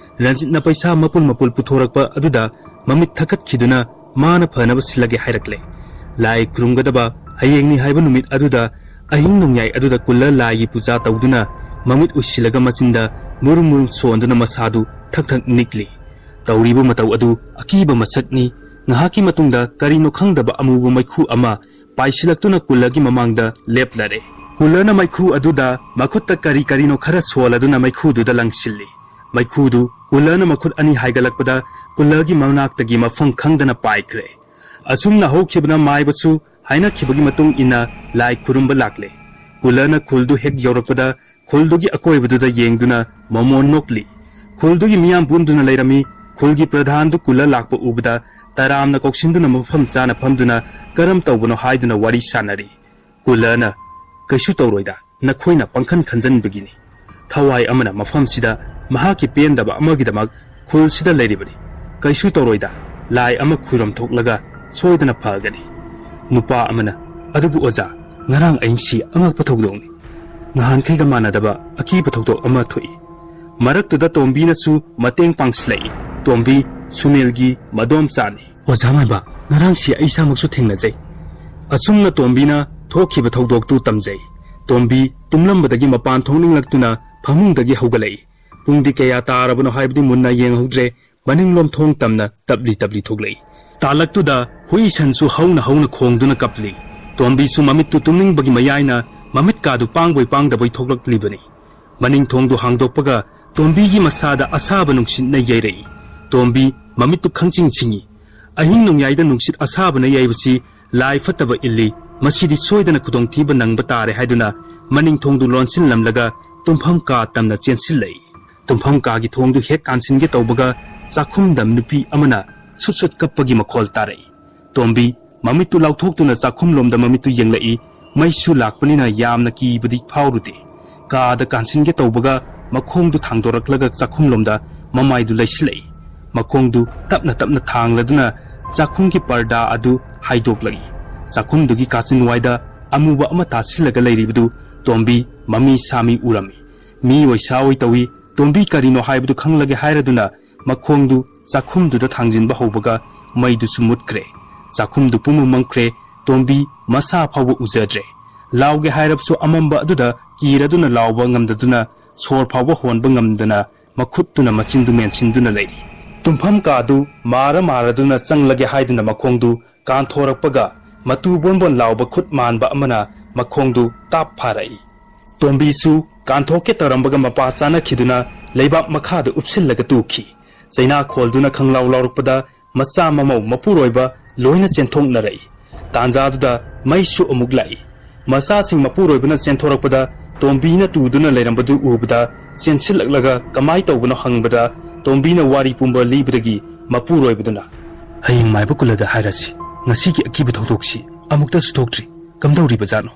ꯔꯟꯖꯤꯠꯅ ꯄꯩꯁꯥ ꯃꯄꯨꯜ ꯃꯄꯨꯜ ꯄꯨꯊꯣꯔꯛꯄ ꯑꯗꯨꯗ ꯃꯃꯤꯠ ꯊꯛꯀꯠꯈꯤꯗꯨꯅ ꯃꯥꯅ ꯐꯅꯕ ꯁꯤꯜꯂꯒꯦ ꯍꯥꯏꯔꯛꯂꯦ꯫ ꯂꯥꯏ ꯈꯨꯔꯨꯝꯒꯗꯕ ꯍꯌꯦꯡꯅꯤ ꯍꯥꯏꯕ ꯅꯨꯃꯤꯠ ꯑꯗꯨꯗ ꯑꯍꯤꯡ ꯅꯣꯡꯌꯥꯏ ꯑꯗꯨꯗ ꯀꯨꯜꯂ ꯂꯥꯏꯒꯤ ꯄꯨꯖꯥ ꯇꯧꯗꯨꯅ ꯃꯃꯤꯠ ꯎꯏꯁꯤꯜꯂꯒ ꯃꯆꯤꯟꯗ ꯃꯨꯔꯨꯝ ꯃꯨꯔꯨꯝ ꯁꯣꯟꯗꯨꯅ ꯃꯁꯥꯗꯨ ꯊꯛ ꯊꯛ ꯅꯤꯛꯂꯤ꯫ ꯇꯧꯔꯤꯕ ꯃꯇꯧ ꯑꯗꯨ ꯑꯀꯤꯕ ꯃꯁꯛꯅꯤ꯫ ꯉꯥꯏꯍꯥꯛꯀꯤ ꯃꯇꯨꯡꯗ ꯀꯔꯤꯅꯣ ꯈꯪꯗꯕ ꯑꯃꯨꯕ ꯃꯩꯈꯨ ꯑꯃ ꯄꯥꯏꯁꯤꯜꯂꯛꯇꯨꯅ ꯀꯨꯜꯂꯒꯤ ꯃꯃꯥꯡꯗ ꯂꯦꯞꯂꯔꯦ꯫ ꯀꯨꯜꯂꯅ ꯃꯩꯈꯨ ꯑꯗꯨꯗ ꯃꯈꯨꯠꯇ ꯀꯔꯤ ꯀꯔꯤꯅꯣ ꯈꯔ ꯁꯣꯜꯂꯗꯨꯅ ꯃꯩꯈꯨꯗꯨꯗ ꯂꯪꯁꯤꯜꯂꯤ꯫ ꯃꯩꯈꯨꯗꯨ ꯀꯨꯜꯂꯅ ꯃꯈꯨꯠ ꯑꯅꯤ ꯍꯥꯏꯒꯠꯂꯛꯄꯗ ꯀꯨꯜꯂꯒꯤ ꯃꯅꯥꯛꯇꯒꯤ ꯃꯐꯝ ꯈꯪꯗꯅ ꯄꯥꯏꯈ꯭ꯔꯦ꯫ ꯑꯁꯨꯝꯅ ꯍꯧꯈꯤꯕꯅ ꯃꯥꯏꯕꯁꯨ ꯍꯥꯏꯅꯈꯤꯕꯒꯤ ꯃꯇꯨꯡ ꯏꯟꯅ ꯂꯥꯏ ꯈꯨꯔꯨꯝꯕ ꯂꯥꯛꯂꯦ꯫ ꯀꯨꯜꯂꯅ ꯈꯨꯜꯗꯨ ꯍꯦꯛ ꯌꯧꯔꯛꯄꯗ ꯈꯨꯜꯗꯨꯒꯤ ꯑꯀꯣꯏꯕꯗꯨꯗ ꯌꯦꯡꯗꯨꯅ ꯃꯃꯣꯟ ꯅꯣꯛꯂꯤ꯫ ꯈꯨꯜꯗꯨꯒꯤ ꯃꯤꯌꯥꯝ ꯄꯨꯟꯗꯨꯅ ꯂꯩꯔꯝꯃꯤ꯫ ꯈꯨꯜꯒꯤ ꯄ꯭ꯔꯙꯥꯟꯗꯨ ꯀꯨꯂ ꯂꯥꯛꯄ ꯎꯕꯗ ꯇꯔꯥꯝꯅ ꯀꯧꯁꯤꯟꯗꯨꯅ ꯃꯐꯝ ꯆꯥꯅ ꯐꯝꯗꯨꯅ ꯀꯔꯝ ꯇꯧꯕꯅꯣ ꯍꯥꯏꯗꯨꯅ ꯋꯥꯔꯤ ꯁꯥꯟꯅꯔꯤ꯫ ꯀꯨꯂꯅ, "ꯀꯩꯁꯨ ꯇꯧꯔꯣꯏꯗ, ꯅꯈꯣꯏꯅ ꯄꯪꯈꯟ ꯈꯟꯖꯟꯕꯒꯤꯅꯤ꯫ ꯊꯋꯥꯏ ꯑꯃꯅ ꯃꯐꯝꯁꯤꯗ ꯃꯍꯥꯛꯀꯤ ꯄꯦꯟꯗꯕ ꯑꯃꯒꯤꯗꯃꯛ ꯈꯨꯜꯁꯤꯗ ꯂꯩꯔꯤꯕꯅꯤ꯫ ꯀꯩꯁꯨ ꯇꯧꯔꯣꯏꯗ, ꯂꯥꯏ ꯑꯃ ꯈꯨꯔꯨꯝ ꯊꯣꯛꯂꯒ ꯁꯣꯏꯗꯅ ꯐꯒꯅꯤ"꯫ ꯅꯨꯄꯥ ꯑꯃꯅ, "ꯑꯗꯨꯕꯨ ꯑꯣꯖꯥ, ꯉꯔꯥꯡ ꯑꯍꯤꯡꯁꯤ ꯑꯉꯛꯄ ꯊꯧꯗꯣꯛꯅꯤ꯫ ꯅꯍꯥꯟꯈꯩꯒ ꯃꯥꯟꯅꯗꯕ ꯑꯀꯤꯕ ꯊꯧꯗꯣꯛ ꯑꯃ ꯊꯣꯛꯏ"꯫ ꯃꯔꯛꯇꯨꯗ ꯇꯣꯝꯕꯤꯅꯁꯨ ꯃꯇꯦꯡ ꯄꯥꯡꯁꯤꯜꯂꯛꯏ꯫ ꯇꯣꯝꯕꯤ ꯁꯨꯅꯤꯜꯒꯤ ꯃꯗꯣꯝꯆꯥꯅꯤ꯫ "ꯑꯣꯖꯥ ꯃꯥꯏꯕ, ꯉꯔꯥꯡꯁꯤ ꯑꯩ ꯏꯁꯥꯃꯛꯁꯨ ꯊꯦꯡꯅꯖꯩ"꯫ ꯑꯁꯨꯝꯅ ꯇꯣꯝꯕꯤꯅ ꯊꯣꯛꯈꯤꯕ ꯊꯧꯗꯣꯛꯇꯨ ꯇꯝꯖꯩ꯫ ꯇꯣꯝꯕꯤ ꯇꯨꯝꯂꯝꯕꯗꯒꯤ ꯃꯄꯥꯟ ꯊꯣꯛꯅꯤꯡꯂꯛꯇꯨꯅ ꯐꯃꯨꯡꯗꯒꯤ ꯍꯧꯒꯠꯂꯛꯏ꯫ ꯄꯨꯡꯗꯤ ꯀꯌꯥ ꯇꯥꯔꯕꯅꯣ ꯍꯥꯏꯕꯗꯤ ꯃꯨꯟꯅ ꯌꯦꯡꯍꯧꯗ꯭ꯔꯦ꯫ ꯃꯅꯤꯡꯂꯣꯝ ꯊꯣꯡ ꯇꯝꯅ ꯇꯞꯂꯤ ꯇꯞꯂꯤ ꯊꯣꯛꯂꯛꯏ꯫ ꯇꯥꯂꯛꯇꯨꯗ ꯍꯨꯏ ꯁꯟꯁꯨ ꯍꯧꯅ ꯍꯧꯅ ꯈꯣꯡꯗꯨꯅ ꯀꯞꯂꯤ꯫ ꯇꯣꯝꯕꯤꯁꯨ ꯃꯃꯤꯠꯇꯨ ꯇꯨꯝꯅꯤꯡꯕꯒꯤ ꯃꯌꯥꯏꯅ ꯃꯃꯤꯠꯀꯥꯗꯨ ꯄꯥꯡꯕꯣꯏ ꯄꯥꯡꯗꯕꯣꯏ ꯊꯣꯛꯂꯛꯂꯤꯕꯅꯤ꯫ ꯃꯅꯤꯡ ꯊꯣꯡꯗꯨ ꯍꯥꯡꯗꯣꯛꯄꯒ ꯇꯣꯝꯕꯤꯒꯤ ꯃꯁꯥꯗ ꯑꯁꯥꯕ ꯅꯨꯡꯁꯤꯠꯅ ꯌꯩꯔꯛꯏ꯫ ꯇꯣꯝꯕꯤ ꯃꯃꯤꯠꯇꯨ ꯈꯪꯆꯤꯡ ꯆꯤꯡꯏ꯫ ꯑꯍꯤꯡ ꯅꯣꯡꯌꯥꯏꯗ ꯅꯨꯡꯁꯤꯠ ꯑꯁꯥꯕꯅ ꯌꯩꯕꯁꯤ ꯂꯥꯏ ꯐꯠꯇꯕ ꯏꯜꯂꯤ, ꯃꯁꯤꯗꯤ ꯁꯣꯏꯗꯅ ꯈꯨꯗꯣꯡꯊꯤꯕ ꯅꯪꯕ ꯇꯥꯔꯦ ꯍꯥꯏꯗꯨꯅ ꯃꯅꯤꯡ ꯊꯣꯡꯗꯨ ꯂꯣꯟꯁꯤꯜꯂꯝꯂꯒ ꯇꯨꯝꯐꯝ ꯀꯥ ꯇꯝꯅ ꯆꯦꯟꯁꯤꯜꯂꯛꯏ꯫ ꯇꯨꯝꯐꯝ ꯀꯥꯒꯤ ꯊꯣꯡꯗꯨ ꯍꯦꯛ ꯀꯥꯟꯁꯤꯟꯒꯦ ꯇꯧꯕꯒ ꯆꯥꯛꯈꯨꯝꯗ ꯅꯨꯄꯤ ꯑꯃꯅ ꯁꯨꯠ ꯁꯨꯠ ꯀꯞꯄꯒꯤ ꯃꯈꯣꯜ ꯇꯥꯔꯛꯏ꯫ ꯇꯣꯝꯕꯤ ꯃꯃꯤꯠꯇꯨ ꯂꯥꯎꯊꯣꯛꯇꯨꯅ ꯆꯥꯛꯈꯨꯝꯂꯣꯝꯗ ꯃꯃꯤꯠꯇꯨ ꯌꯦꯡꯂꯛꯏ꯫ ꯃꯩꯁꯨ ꯂꯥꯛꯄꯅꯤꯅ ꯌꯥꯝꯅ ꯀꯤꯕꯗꯤ ꯐꯥꯎꯔꯨꯗꯦ꯫ ꯀꯥꯗ ꯀꯥꯟꯁꯤꯟꯒꯦ ꯇꯧꯕꯒ ꯃꯈꯣꯡꯗꯨ ꯊꯥꯡꯗꯣꯔꯛꯂꯒ ꯆꯥꯛꯈꯨꯝꯂꯣꯝꯗ ꯃꯃꯥꯏꯗꯨ ꯂꯩꯁꯤꯜꯂꯛꯏ꯫ ꯃꯈꯣꯡꯗꯨ ꯇꯞꯅ ꯇꯞꯅ ꯊꯥꯡꯂꯗꯨꯅ ꯆꯥꯛꯈꯨꯝꯒꯤ ꯄꯔꯗꯥ ꯑꯗꯨ ꯍꯥꯏꯗꯣꯛꯂꯛꯏ꯫ ꯆꯥꯛꯈꯨꯝꯗꯨꯒꯤ ꯀꯥꯆꯤꯟ ꯋꯥꯏꯗ ꯑꯃꯨꯕ ꯑꯃ ꯇꯥꯁꯤꯜꯂꯒ ꯂꯩꯔꯤꯕꯗꯨ ꯇꯣꯝꯕꯤ ꯃꯃꯤ ꯁꯥꯃꯤ ꯎꯔꯝꯃꯤ꯫ ꯃꯤ ꯑꯣꯏ ꯁꯥ ꯑꯣꯏ ꯇꯧꯏ꯫ ꯇꯣꯝꯕꯤ ꯀꯔꯤꯅꯣ ꯍꯥꯏꯕꯗꯨ ꯈꯪꯂꯒꯦ ꯍꯥꯏꯔꯗꯨꯅ ꯃꯈꯣꯡꯗꯨ ꯆꯥꯛꯈꯨꯝꯗꯨꯗ ꯊꯥꯡꯖꯤꯟꯕ ꯍꯧꯕꯒ ꯃꯩꯗꯨꯁꯨ ꯃꯨꯠꯈ꯭ꯔꯦ꯫ ꯆꯥꯛꯈꯨꯝꯗꯨ ꯄꯨꯝꯃꯝ ꯃꯝꯈ꯭ꯔꯦ꯫ ꯇꯣꯝꯕꯤ ꯃꯁꯥ ꯐꯥꯎꯕ ꯎꯖꯗ꯭ꯔꯦ꯫ ꯂꯥꯎꯒꯦ ꯍꯥꯏꯔꯕꯁꯨ ꯑꯃꯝꯕ ꯑꯗꯨꯗ ꯀꯤꯔꯗꯨꯅ ꯂꯥꯎꯕ ꯉꯝꯗꯗꯨꯅ ꯁꯣꯔ ꯐꯥꯎꯕ ꯍꯣꯟꯕ ꯉꯝꯗꯅ ꯃꯈꯨꯠꯇꯨꯅ ꯃꯆꯤꯟꯗꯨ ꯃꯦꯟꯁꯤꯟꯗꯨꯅ ꯂꯩꯔꯤ꯫ ꯇꯨꯝꯐꯝ ꯀꯥꯗꯨ ꯃꯥꯔ ꯃꯥꯔꯗꯨꯅ ꯆꯪꯂꯒꯦ ꯍꯥꯏꯗꯨꯅ ꯃꯈꯣꯡꯗꯨ ꯀꯥꯟꯊꯣꯔꯛꯄꯒ ꯃꯇꯨ ꯕꯣꯟ ꯕꯣꯟ ꯂꯥꯎꯕ ꯈꯨꯠ ꯃꯥꯟꯕ ꯑꯃꯅ ꯃꯈꯣꯡꯗꯨ ꯇꯥꯞ ꯐꯥꯔꯛꯏ꯫ ꯇꯣꯝꯕꯤꯁꯨ ꯀꯥꯟꯊꯣꯛꯀꯦ ꯇꯧꯔꯝꯕꯒ ꯃꯄꯥ ꯆꯥꯅꯈꯤꯗꯨꯅ ꯂꯩꯕꯥꯛ ꯃꯈꯥꯗ ꯎꯞꯁꯤꯜꯂꯒ ꯇꯨꯈꯤ꯫ ꯆꯩꯅꯥ ꯈꯣꯜꯗꯨꯅ ꯈꯪꯂꯥꯎ ꯂꯥꯎꯔꯛꯄꯗ ꯃꯆꯥ ꯃꯃꯧ ꯃꯄꯨꯔꯣꯏꯕ ꯂꯣꯏꯅ ꯆꯦꯟꯊꯣꯛꯅꯔꯛꯏ꯫ ꯇꯥꯟꯖꯥꯗꯨꯗ ꯃꯩꯁꯨ ꯑꯃꯨꯛ ꯂꯥꯛꯏ꯫ ꯃꯆꯥꯁꯤꯡ ꯃꯄꯨꯔꯣꯏꯕꯅ ꯆꯦꯟꯊꯣꯔꯛꯄꯗ ꯇꯣꯝꯕꯤꯅ ꯇꯨꯗꯨꯅ ꯂꯩꯔꯝꯕꯗꯨ ꯎꯕꯗ ꯆꯦꯟꯁꯤꯜꯂꯛꯂꯒ ꯀꯃꯥꯏ ꯇꯧꯕꯅꯣ ꯍꯪꯕꯗ ꯇꯣꯝꯕꯤꯅ ꯋꯥꯔꯤ ꯄꯨꯝꯕ ꯂꯤꯕꯗꯒꯤ ꯃꯄꯨꯔꯣꯏꯕꯗꯨꯅ, "ꯍꯌꯦꯡ ꯃꯥꯏꯕ ꯀꯨꯜꯂꯗ ꯍꯥꯏꯔꯁꯤ, ꯉꯁꯤꯒꯤ ꯑꯀꯤꯕ ꯊꯧꯗꯣꯛꯁꯤ ꯑꯃꯨꯛꯇꯁꯨ ꯊꯣꯛꯇ꯭ꯔꯤ, ꯀꯝꯗꯧꯔꯤꯕꯖꯥꯠꯅꯣ?"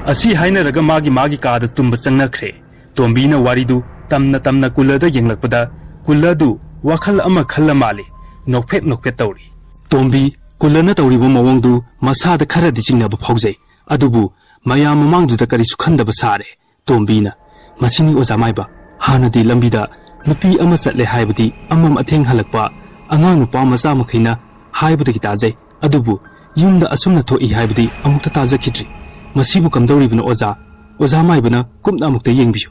ꯑꯁꯤ ꯍꯥꯏꯅꯔꯒ ꯃꯥꯒꯤ ꯃꯥꯒꯤ ꯀꯥꯗ ꯇꯨꯝꯕ ꯆꯪꯅꯈ꯭ꯔꯦ꯫ ꯇꯣꯝꯕꯤꯅ ꯋꯥꯔꯤꯗꯨ ꯇꯝꯅ ꯇꯝꯅ ꯀꯨꯜꯂꯗ ꯌꯦꯡꯂꯛꯄꯗ ꯀꯨꯜꯂꯗꯨ ꯋꯥꯈꯜ ꯑꯃ ꯈꯜꯂ ꯃꯥꯜꯂꯤ, ꯅꯣꯛꯐꯦꯠ ꯅꯣꯛꯐꯦꯠ ꯇꯧꯔꯤ꯫ ꯇꯣꯝꯕꯤ, ꯀꯨꯜꯂꯅ ꯇꯧꯔꯤꯕ ꯃꯑꯣꯡꯗꯨ ꯃꯁꯥꯗ ꯈꯔꯗꯤ ꯆꯤꯡꯅꯕ ꯐꯥꯎꯖꯩ, ꯑꯗꯨꯕꯨ ꯃꯌꯥꯝ ꯃꯃꯥꯡꯗꯨꯗ ꯀꯔꯤꯁꯨ ꯈꯟꯗꯕ ꯁꯥꯔꯦ꯫ ꯇꯣꯝꯕꯤꯅ, "ꯃꯁꯤꯅꯤ ꯑꯣꯖꯥ ꯃꯥꯏꯕ, ꯍꯥꯟꯅꯗꯤ ꯂꯝꯕꯤꯗ ꯅꯨꯄꯤ ꯑꯃ ꯆꯠꯂꯦ ꯍꯥꯏꯕꯗꯤ ꯑꯃꯝ ꯑꯊꯦꯡ ꯍꯜꯂꯛꯄ ꯑꯉꯥꯡ ꯅꯨꯄꯥ ꯃꯆꯥ ꯃꯈꯩꯅ ꯍꯥꯏꯕꯗꯒꯤ ꯇꯥꯖꯩ, ꯑꯗꯨꯕꯨ ꯌꯨꯝꯗ ꯑꯁꯨꯝꯅ ꯊꯣꯛꯏ ꯍꯥꯏꯕꯗꯤ ꯑꯃꯨꯛꯇ ꯇꯥꯖꯈꯤꯗ꯭ꯔꯤ꯫ ꯃꯁꯤꯕꯨ ꯀꯝꯗꯧꯔꯤꯕꯅꯣ ꯑꯣꯖꯥ? ꯑꯣꯖꯥ ꯃꯥꯏꯕꯅ ꯀꯨꯞꯅ ꯑꯃꯨꯛꯇ ꯌꯦꯡꯕꯤꯌꯨ꯫"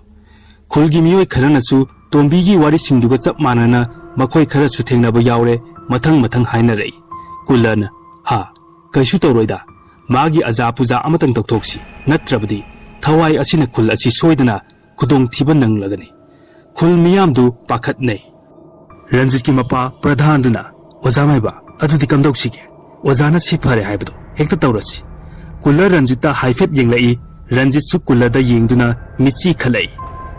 ꯈꯨꯜꯒꯤ ꯃꯤꯑꯣꯏ ꯈꯔꯅꯁꯨ ꯇꯣꯝꯕꯤꯒꯤ ꯋꯥꯔꯤꯁꯤꯡꯗꯨꯒ ꯆꯞ ꯃꯥꯟꯅꯅ ꯃꯈꯣꯏ ꯈꯔꯁꯨ ꯊꯦꯡꯅꯕ ꯌꯥꯎꯔꯦ꯫ ꯃꯊꯪ ꯃꯊꯪ ꯍꯥꯏꯅꯔꯛꯏ꯫ ꯀꯨꯜꯂꯅ, "ꯍꯥ, ꯀꯩꯁꯨ ꯇꯧꯔꯣꯏꯗ꯫ ꯃꯥꯒꯤ ꯑꯖꯥ ꯄꯨꯖꯥ ꯑꯃꯇꯪ ꯇꯧꯊꯣꯛꯁꯤ, ꯅꯠꯇ꯭ꯔꯕꯗꯤ ꯊꯋꯥꯏ ꯑꯁꯤꯅ ꯈꯨꯜ ꯑꯁꯤ ꯁꯣꯏꯗꯅ ꯈꯨꯗꯣꯡꯊꯤꯕ ꯅꯪꯂꯒꯅꯤ꯫" ꯈꯨꯜ ꯃꯤꯌꯥꯝꯗꯨ ꯄꯥꯈꯠꯅꯩ꯫ ꯔꯟꯖꯤꯠꯀꯤ ꯃꯄꯥ ꯄ꯭ꯔꯙꯥꯟꯗꯨꯅ, "ꯑꯣꯖꯥ ꯃꯥꯏꯕ, ꯑꯗꯨꯗꯤ ꯀꯝꯗꯧꯁꯤꯒꯦ? ꯑꯣꯖꯥꯅ ꯁꯤ ꯐꯔꯦ ꯍꯥꯏꯕꯗꯣ ꯍꯦꯛꯇ ꯇꯧꯔꯁꯤ꯫" ꯀꯨꯜꯂ ꯔꯟꯖꯤꯠꯇ ꯍꯥꯏꯐꯦꯠ ꯌꯦꯡꯂꯛꯏ꯫ ꯔꯟꯖꯤꯠꯁꯨ ꯀꯨꯜꯂꯗ ꯌꯦꯡꯗꯨꯅ ꯃꯤꯠꯆꯤ ꯈꯠꯂꯛꯏ꯫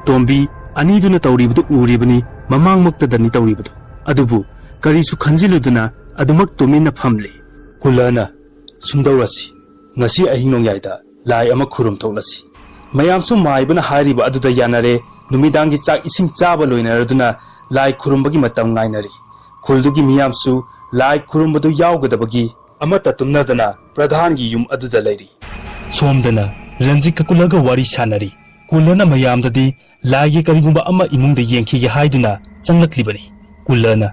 ꯇꯣꯝꯕꯤ, ꯑꯅꯤꯗꯨꯅ ꯇꯧꯔꯤꯕꯗꯨ ꯎꯔꯤꯕꯅꯤ, ꯃꯃꯥꯡꯃꯛꯇꯗꯅꯤ ꯇꯧꯔꯤꯕꯗꯨ꯫ ꯑꯗꯨꯕꯨ ꯀꯔꯤꯁꯨ ꯈꯟꯖꯤꯜꯂꯨꯗꯨꯅ ꯑꯗꯨꯃꯛ ꯇꯨꯃꯤꯟꯅ ꯐꯝꯂꯤ꯫ ꯀꯨꯜꯂꯅ, "ꯁꯨꯝꯗꯧꯔꯁꯤ, ꯉꯁꯤ ꯑꯍꯤꯡ ꯅꯣꯡꯌꯥꯏꯗ ꯂꯥꯏ ꯑꯃ ꯈꯨꯔꯨꯝ ꯊꯣꯛꯂꯁꯤ꯫" ꯃꯌꯥꯝꯁꯨ ꯃꯥꯏꯕꯅ ꯍꯥꯏꯔꯤꯕ ꯑꯗꯨꯗ ꯌꯥꯅꯔꯦ꯫ ꯅꯨꯃꯤꯗꯥꯡꯒꯤ ꯆꯥꯛ ꯏꯁꯤꯡ ꯆꯥꯕ ꯂꯣꯏꯅꯔꯗꯨꯅ ꯂꯥꯏ ꯈꯨꯔꯨꯝꯕꯒꯤ ꯃꯇꯝ ꯉꯥꯏꯅꯔꯤ꯫ ꯈꯨꯜꯗꯨꯒꯤ ꯃꯤꯌꯥꯝꯁꯨ ꯂꯥꯏ ꯈꯨꯔꯨꯝꯕꯗꯨ ꯌꯥꯎꯒꯗꯕꯒꯤ ꯑꯃꯠꯇ ꯇꯨꯝꯅꯗꯅ ꯄ꯭ꯔꯙꯥꯟꯒꯤ ꯌꯨꯝ ꯑꯗꯨꯗ ꯂꯩꯔꯤ꯫ ꯁꯣꯝꯗꯅ ꯔꯟꯖꯤꯠꯀ ꯀꯨꯜꯂꯒ ꯋꯥꯔꯤ ꯁꯥꯟꯅꯔꯤ꯫ ꯀꯨꯜꯂꯅ ꯃꯌꯥꯝꯗꯗꯤ ꯂꯥꯏꯒꯤ ꯀꯔꯤꯒꯨꯝꯕ ꯑꯃ ꯏꯃꯨꯡꯗ ꯌꯦꯡꯈꯤꯒꯦ ꯍꯥꯏꯗꯨꯅ ꯆꯪꯂꯛꯂꯤꯕꯅꯤ꯫ ꯀꯨꯜꯂꯅ,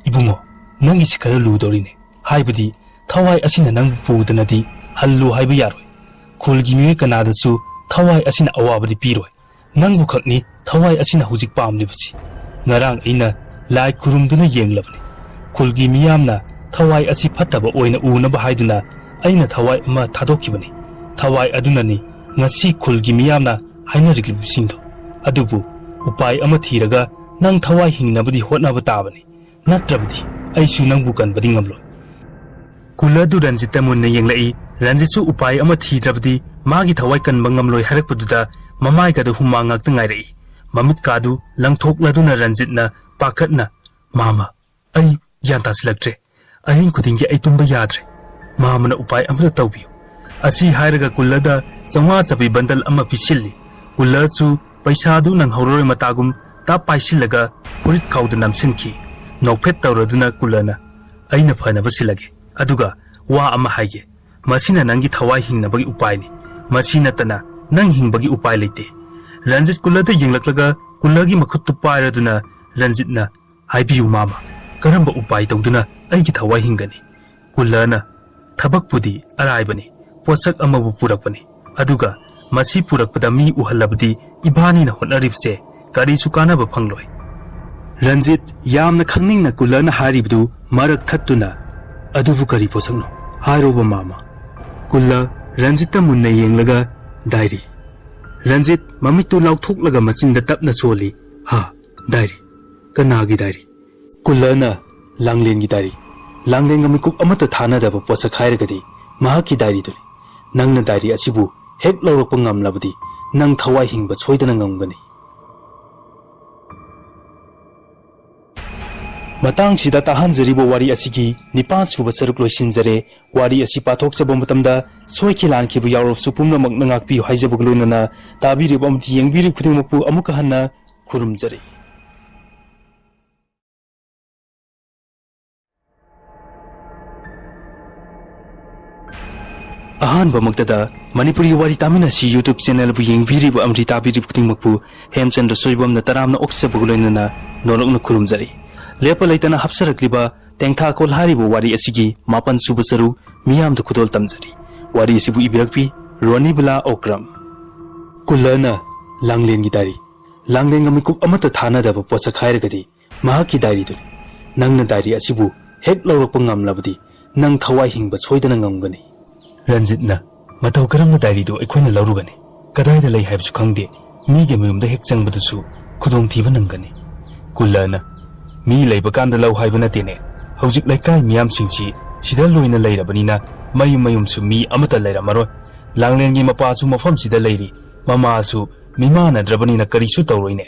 "ꯏꯕꯨꯡꯉꯣ, ꯅꯪꯒꯤꯁꯤ ꯈꯔ ꯂꯨꯗꯧꯔꯤꯅꯦ꯫ ꯍꯥꯏꯕꯗꯤ ꯊꯋꯥꯏ ꯑꯁꯤꯅ ꯅꯪꯕꯨ ꯄꯨꯗꯅꯗꯤ ꯍꯜꯂꯨ ꯍꯥꯏꯕ ꯌꯥꯔꯣꯏ꯫ ꯈꯨꯜꯒꯤ ꯃꯤꯑꯣꯏ ꯀꯅꯥꯗꯁꯨ ꯊꯋꯥꯏ ꯑꯁꯤꯅ ꯑꯋꯥꯕꯗꯤ ꯄꯤꯔꯣꯏ꯫ ꯅꯪꯕꯨ ꯈꯛꯅꯤ ꯊꯋꯥꯏ ꯑꯁꯤꯅ ꯍꯧꯖꯤꯛ ꯄꯥꯝꯂꯤꯕꯁꯤ꯫ ꯉꯔꯥꯡ ꯑꯩꯅ ꯂꯥꯏ ꯈꯨꯔꯨꯝꯗꯨꯅ ꯌꯦꯡꯂꯕꯅꯤ꯫ ꯈꯨꯜꯒꯤ ꯃꯤꯌꯥꯝꯅ ꯊꯋꯥꯏ ꯑꯁꯤ ꯐꯠꯇꯕ ꯑꯣꯏꯅ ꯎꯅꯕ ꯍꯥꯏꯗꯨꯅ ꯑꯩꯅ ꯊꯋꯥꯏ ꯑꯃ ꯊꯥꯗꯣꯛꯈꯤꯕꯅꯤ꯫ ꯊꯋꯥꯏ ꯑꯗꯨꯅꯅꯤ ꯉꯁꯤ ꯈꯨꯜꯒꯤ ꯃꯤꯌꯥꯝꯅ ꯍꯥꯏꯅꯔꯤꯕꯁꯤꯡꯗꯣ꯫ ꯑꯗꯨꯕꯨ ꯎꯄꯥꯏ ꯑꯃ ꯊꯤꯔꯒ ꯅꯪ ꯊꯋꯥꯏ ꯍꯤꯡꯅꯕꯗꯤ ꯍꯣꯠꯅꯕ ꯇꯥꯕꯅꯤ꯫ ꯅꯠꯇ꯭ꯔꯕꯗꯤ ꯑꯩꯁꯨ ꯅꯪꯕꯨ ꯀꯟꯕꯗꯤ ꯉꯝꯂꯣꯏ꯫" ꯀꯨꯜꯂꯗꯨ ꯔꯟꯖꯤꯠꯇ ꯃꯨꯟꯅ ꯌꯦꯡꯂꯛꯏ꯫ ꯔꯟꯖꯤꯠꯁꯨ ꯎꯄꯥꯏ ꯑꯃ ꯊꯤꯗ꯭ꯔꯕꯗꯤ ꯃꯥꯒꯤ ꯊꯋꯥꯏ ꯀꯟꯕ ꯉꯝꯂꯣꯏ ꯍꯥꯏꯔꯛꯄꯗꯨꯗ ꯃꯃꯥꯏꯒꯗꯨ ꯍꯨꯃꯥꯡ ꯉꯥꯛꯇ ꯉꯥꯏꯔꯛꯏ꯫ ꯃꯃꯤꯠꯀꯥꯗꯨ ꯂꯪꯊꯣꯛꯂꯗꯨꯅ ꯔꯟꯖꯤꯠꯅ ꯄꯥꯈꯠꯅ, "ꯃꯥꯃ, ꯑꯩ ꯒ꯭ꯌꯥꯟ ꯇꯥꯁꯤꯜꯂꯛꯇ꯭ꯔꯦ꯫ ꯑꯍꯤꯡ ꯈꯨꯗꯤꯡꯒꯤ ꯑꯩ ꯇꯨꯝꯕ ꯌꯥꯗ꯭ꯔꯦ꯫ ꯃꯥꯃꯅ ꯎꯄꯥꯏ ꯑꯃꯇ ꯇꯧꯕꯤꯌꯨ꯫" ꯑꯁꯤ ꯍꯥꯏꯔꯒ ꯀꯨꯜꯂꯗ ꯆꯥꯝꯃꯉꯥ ꯆꯠꯄꯤ ꯕꯟꯗꯜ ꯑꯃ ꯄꯤꯁꯤꯜꯂꯤ꯫ ꯀꯨꯜꯂꯁꯨ ꯄꯩꯁꯥꯗꯨ ꯅꯪꯍꯧꯔꯔꯣꯏ ꯃꯇꯥꯒꯨꯝ ꯇꯞ ꯄꯥꯏꯁꯤꯜꯂꯒ ꯐꯨꯔꯤꯠ ꯈꯥꯎꯗ ꯅꯝꯁꯤꯟꯈꯤ꯫ ꯅꯣꯛꯐꯦꯠ ꯇꯧꯔꯗꯨꯅ ꯀꯨꯜꯂꯅ, "ꯑꯩꯅ ꯐꯅꯕ ꯁꯤꯜꯂꯒꯦ꯫ ꯑꯗꯨꯒ ꯋꯥ ꯑꯃ ꯍꯥꯏꯒꯦ꯫ ꯃꯁꯤꯅ ꯅꯪꯒꯤ ꯊꯋꯥꯏ ꯍꯤꯡꯅꯕꯒꯤ ꯎꯄꯥꯏꯅꯤ꯫ ꯃꯁꯤ ꯅꯠꯇꯅ ꯅꯪ ꯍꯤꯡꯕꯒꯤ ꯎꯄꯥꯏ ꯂꯩꯇꯦ꯫" ꯔꯟꯖꯤꯠ ꯀꯨꯜꯂꯗ ꯌꯦꯡꯂꯛꯂꯒ ꯀꯨꯜꯂꯒꯤ ꯃꯈꯨꯠꯇꯨ ꯄꯥꯏꯔꯗꯨꯅ ꯔꯟꯖꯤꯠꯅ, "ꯍꯥꯏꯕꯤꯌꯨ ꯃꯥꯃ, ꯀꯔꯝꯕ ꯎꯄꯥꯏ ꯇꯧꯗꯨꯅ ꯑꯩꯒꯤ ꯊꯋꯥꯏ ꯍꯤꯡꯒꯅꯤ?" ꯀꯨꯜꯂꯅ, "ꯊꯕꯛꯄꯨꯗꯤ ꯑꯔꯥꯏꯕꯅꯤ, ꯄꯣꯠꯁꯛ ꯑꯃꯕꯨ ꯄꯨꯔꯛꯄꯅꯤ꯫ ꯑꯗꯨꯒ ꯃꯁꯤ ꯄꯨꯔꯛꯄꯗ ꯃꯤ ꯎꯍꯜꯂꯕꯗꯤ ꯏꯕꯥꯅꯤꯅ ꯍꯣꯠꯅꯔꯤꯕꯁꯦ ꯀꯔꯤꯁꯨ ꯀꯥꯟꯅꯕ ꯐꯪꯂꯣꯏ꯫" ꯔꯟꯖꯤꯠ ꯌꯥꯝꯅ ꯈꯪꯅꯤꯡꯅ ꯀꯨꯜꯂꯅ ꯍꯥꯏꯔꯤꯕꯗꯨ ꯃꯔꯛ ꯊꯠꯇꯨꯅ, "ꯑꯗꯨꯕꯨ ꯀꯔꯤ ꯄꯣꯠꯁꯛꯅꯣ? ꯍꯥꯏꯔꯣꯕ ꯃꯥꯃ꯫" ꯀꯨꯜꯂ ꯔꯟꯖꯤꯠꯇ ꯃꯨꯟꯅ ꯌꯦꯡꯂꯒ, "ꯗꯥꯏꯔꯤ꯫" ꯔꯟꯖꯤꯠ ꯃꯃꯤꯠꯇꯨ ꯂꯥꯎꯊꯣꯛꯂꯒ ꯃꯆꯤꯟꯗ ꯇꯞꯅ ꯁꯣꯜꯂꯤ꯫ "ꯍꯥ? ꯗꯥꯏꯔꯤ? ꯀꯅꯥꯒꯤ ꯗꯥꯏꯔꯤ?" ꯀꯨꯜꯂꯅ, "ꯂꯥꯡꯂꯦꯟꯒꯤ ꯗꯥꯏꯔꯤ꯫ ꯂꯥꯡꯂꯦꯟꯒ ꯃꯤꯀꯨꯞ ꯑꯃꯠꯇ ꯊꯥꯅꯗꯕ ꯄꯣꯠꯁꯛ ꯍꯥꯏꯔꯒꯗꯤ ꯃꯍꯥꯛꯀꯤ ꯗꯥꯏꯔꯤꯗꯨꯅꯤ꯫ ꯅꯪꯅ ꯗꯥꯏꯔꯤ ꯑꯁꯤꯕꯨ ꯍꯦꯛ ꯂꯧꯔꯛꯄ ꯉꯝꯂꯕꯗꯤ ꯅꯪ ꯊꯋꯥꯏ ꯍꯤꯡꯕ ꯁꯣꯏꯗꯅ ꯉꯝꯒꯅꯤ꯫" ꯃꯇꯥꯡꯁꯤꯗ ꯇꯥꯍꯟꯖꯔꯤꯕ ꯋꯥꯔꯤ ꯑꯁꯤꯒꯤ ꯅꯤꯄꯥꯟ ꯁꯨꯕ ꯁꯔꯨꯛ ꯂꯣꯏꯁꯤꯟꯖꯔꯦ꯫ ꯋꯥꯔꯤ ꯑꯁꯤ ꯄꯥꯊꯣꯛꯆꯕ ꯃꯇꯝꯗ ꯁꯣꯏꯈꯤ ꯂꯥꯟꯈꯤꯕ ꯌꯥꯎꯔꯕꯁꯨ ꯄꯨꯝꯅꯃꯛꯅ ꯉꯥꯛꯄꯤꯌꯨ ꯍꯥꯏꯖꯕꯒ ꯂꯣꯏꯅꯅ ꯇꯥꯕꯤꯔꯤꯕ ꯑꯃꯗꯤ ꯌꯦꯡꯕꯤꯔꯤꯕ ꯈꯨꯗꯤꯡꯃꯛꯄꯨ ꯑꯃꯨꯛꯀ ꯍꯟꯅ ꯈꯨꯔꯨꯝꯖꯔꯤ꯫ ꯑꯍꯥꯟꯕꯃꯛꯇꯗ ꯃꯅꯤꯄꯨꯔꯤ ꯋꯥꯔꯤ ꯇꯥꯃꯤꯟꯅꯁꯤ YouTube channelꯕꯨ ꯌꯦꯡꯕꯤꯔꯤꯕ ꯑꯃꯗꯤ ꯇꯥꯕꯤꯔꯤꯕ ꯈꯨꯗꯤꯡꯃꯛꯄꯨ ꯍꯦꯝꯆꯟꯗ꯭ꯔ ꯁꯣꯏꯕꯝꯅ ꯇꯔꯥꯝꯅ ꯑꯣꯛꯆꯕꯒ ꯂꯣꯏꯅꯅ ꯅꯣꯂꯛꯅ ꯈꯨꯔꯨꯝꯖꯔꯤ꯫ ꯂꯦꯞꯄ ꯂꯩꯇꯅ ꯍꯥꯞꯆꯔꯛꯂꯤꯕ ꯇꯦꯡꯊꯥꯈꯣꯜ ꯍꯥꯏꯔꯤꯕ ꯋꯥꯔꯤ ꯑꯁꯤꯒꯤ ꯃꯥꯄꯟ ꯁꯨꯕ ꯁꯔꯨꯛ ꯃꯤꯌꯥꯝꯗ ꯈꯨꯗꯣꯜ ꯇꯝꯖꯔꯤ꯫ ꯋꯥꯔꯤ ꯑꯁꯤꯕꯨ ꯏꯕꯤꯔꯛꯄꯤ ꯔꯣꯅꯤꯕꯂꯥ ꯑꯣꯀ꯭ꯔꯝ꯫ ꯀꯨꯜꯂꯅ ꯂꯥꯡꯂꯦꯟꯒꯤ ꯗꯥꯏꯔꯤ꯫ ꯂꯥꯡꯂꯦꯟꯒ ꯃꯤꯀꯨꯞ ꯑꯃꯠꯇ ꯊꯥꯅꯗꯕ ꯄꯣꯠꯁꯛ ꯍꯥꯏꯔꯒꯗꯤ ꯃꯍꯥꯛꯀꯤ ꯗꯥꯏꯔꯤꯗꯨꯅꯤ꯫ ꯅꯪꯅ ꯗꯥꯏꯔꯤ ꯑꯁꯤꯕꯨ ꯍꯦꯛ ꯂꯧꯔꯛꯄ ꯉꯝꯂꯕꯗꯤ ꯅꯪ ꯊꯋꯥꯏ ꯍꯤꯡꯕ ꯁꯣꯏꯗꯅ ꯉꯝꯒꯅꯤ꯫ ꯔꯟꯖꯤꯠꯅ, "ꯃꯇꯧ ꯀꯔꯝꯅ ꯗꯥꯏꯔꯤꯗꯨ ꯑꯩꯈꯣꯏꯅ ꯂꯧꯔꯨꯒꯅꯤ? ꯀꯗꯥꯏꯗ ꯂꯩ ꯍꯥꯏꯕꯁꯨ ꯈꯪꯗꯦ꯫ ꯃꯤꯒꯤ ꯃꯌꯨꯝꯗ ꯍꯦꯛ ꯆꯪꯕꯗꯁꯨ ꯈꯨꯗꯣꯡꯊꯤꯕ ꯅꯪꯒꯅꯤ꯫" ꯀꯨꯜꯂꯅ, "ꯃꯤ ꯂꯩꯕ ꯀꯥꯟꯗ ꯂꯧ ꯍꯥꯏꯕ ꯅꯠꯇꯦꯅꯦ꯫ ꯍꯧꯖꯤꯛ ꯂꯩꯀꯥꯏ ꯃꯤꯌꯥꯝꯁꯤꯡꯁꯤ ꯁꯤꯗ ꯂꯣꯏꯅ ꯂꯩꯔꯕꯅꯤꯅ ꯃꯌꯨꯝ ꯃꯌꯨꯝꯁꯨ ꯃꯤ ꯑꯃꯠꯇ ꯂꯩꯔꯝꯃꯔꯣꯏ꯫ ꯂꯥꯡꯂꯦꯟꯒꯤ ꯃꯄꯥꯁꯨ ꯃꯐꯝꯁꯤꯗ ꯂꯩꯔꯤ꯫ ꯃꯃꯥꯁꯨ ꯃꯤꯃꯥꯟꯅꯗ꯭ꯔꯕꯅꯤꯅ ꯀꯔꯤꯁꯨ ꯇꯧꯔꯣꯏꯅꯦ꯫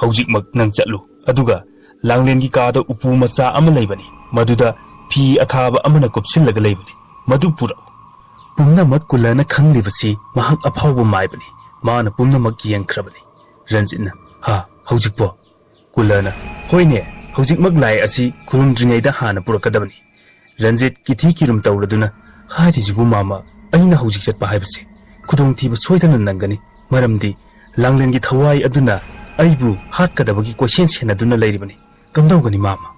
ꯍꯧꯖꯤꯛꯃꯛ ꯅꯪ ꯆꯠꯂꯨ꯫ ꯑꯗꯨꯒ ꯂꯥꯡꯂꯦꯟꯒꯤ ꯀꯥꯗ ꯎꯄꯨ ꯃꯆꯥ ꯑꯃ ꯂꯩꯕꯅꯤ, ꯃꯗꯨꯗ ꯐꯤ ꯑꯊꯥꯕ ꯑꯃꯅ ꯀꯨꯞꯁꯤꯜꯂꯒ ꯂꯩꯕꯅꯤ꯫ ꯃꯗꯨ ꯄꯨꯔꯛꯎ꯫ ꯄꯨꯝꯅꯃꯛ ꯀꯨꯜꯂꯔꯅ ꯈꯪꯂꯤꯕꯁꯤ ꯃꯍꯥꯛ ꯑꯐꯥꯎꯕ ꯃꯥꯏꯕꯅꯤ꯫ ꯃꯥꯅ ꯄꯨꯝꯅꯃꯛ ꯌꯦꯡꯈ꯭ꯔꯕꯅꯤ꯫ ꯔꯟꯖꯤꯠꯅ, "ꯍꯥ, ꯍꯧꯖꯤꯛꯄꯣ?" ꯀꯨꯜꯂꯔꯅ, "ꯍꯣꯏꯅꯦ, ꯍꯧꯖꯤꯛꯃꯛ ꯂꯥꯏ ꯑꯁꯤ ꯈꯨꯔꯨꯝꯗ꯭ꯔꯤꯉꯩꯗ ꯍꯥꯟꯅ ꯄꯨꯔꯛꯀꯗꯕꯅꯤ꯫" ꯔꯟꯖꯤꯠ ꯀꯤꯊꯤ ꯀꯤꯔꯨꯝ ꯇꯧꯔꯗꯨꯅ, "ꯍꯥꯏꯔꯤꯁꯤꯕꯨ ꯃꯥꯃ, ꯑꯩꯅ ꯍꯧꯖꯤꯛ ꯆꯠꯄ ꯍꯥꯏꯕꯁꯦ ꯈꯨꯗꯣꯡꯊꯤꯕ ꯁꯣꯏꯗꯅ ꯅꯪꯒꯅꯤ, ꯃꯔꯝꯗꯤ ꯂꯥꯡꯂꯦꯟꯒꯤ ꯊꯋꯥꯏ ꯑꯗꯨꯅ ꯑꯩꯕꯨ ꯍꯥꯠꯀꯗꯕꯒꯤ ꯀꯣꯏꯁꯦꯟ ꯁꯦꯟꯅꯗꯨꯅ ꯂꯩꯔꯤꯕꯅꯤ꯫ ꯀꯝꯗꯧꯒꯅꯤ ꯃꯥꯃ?"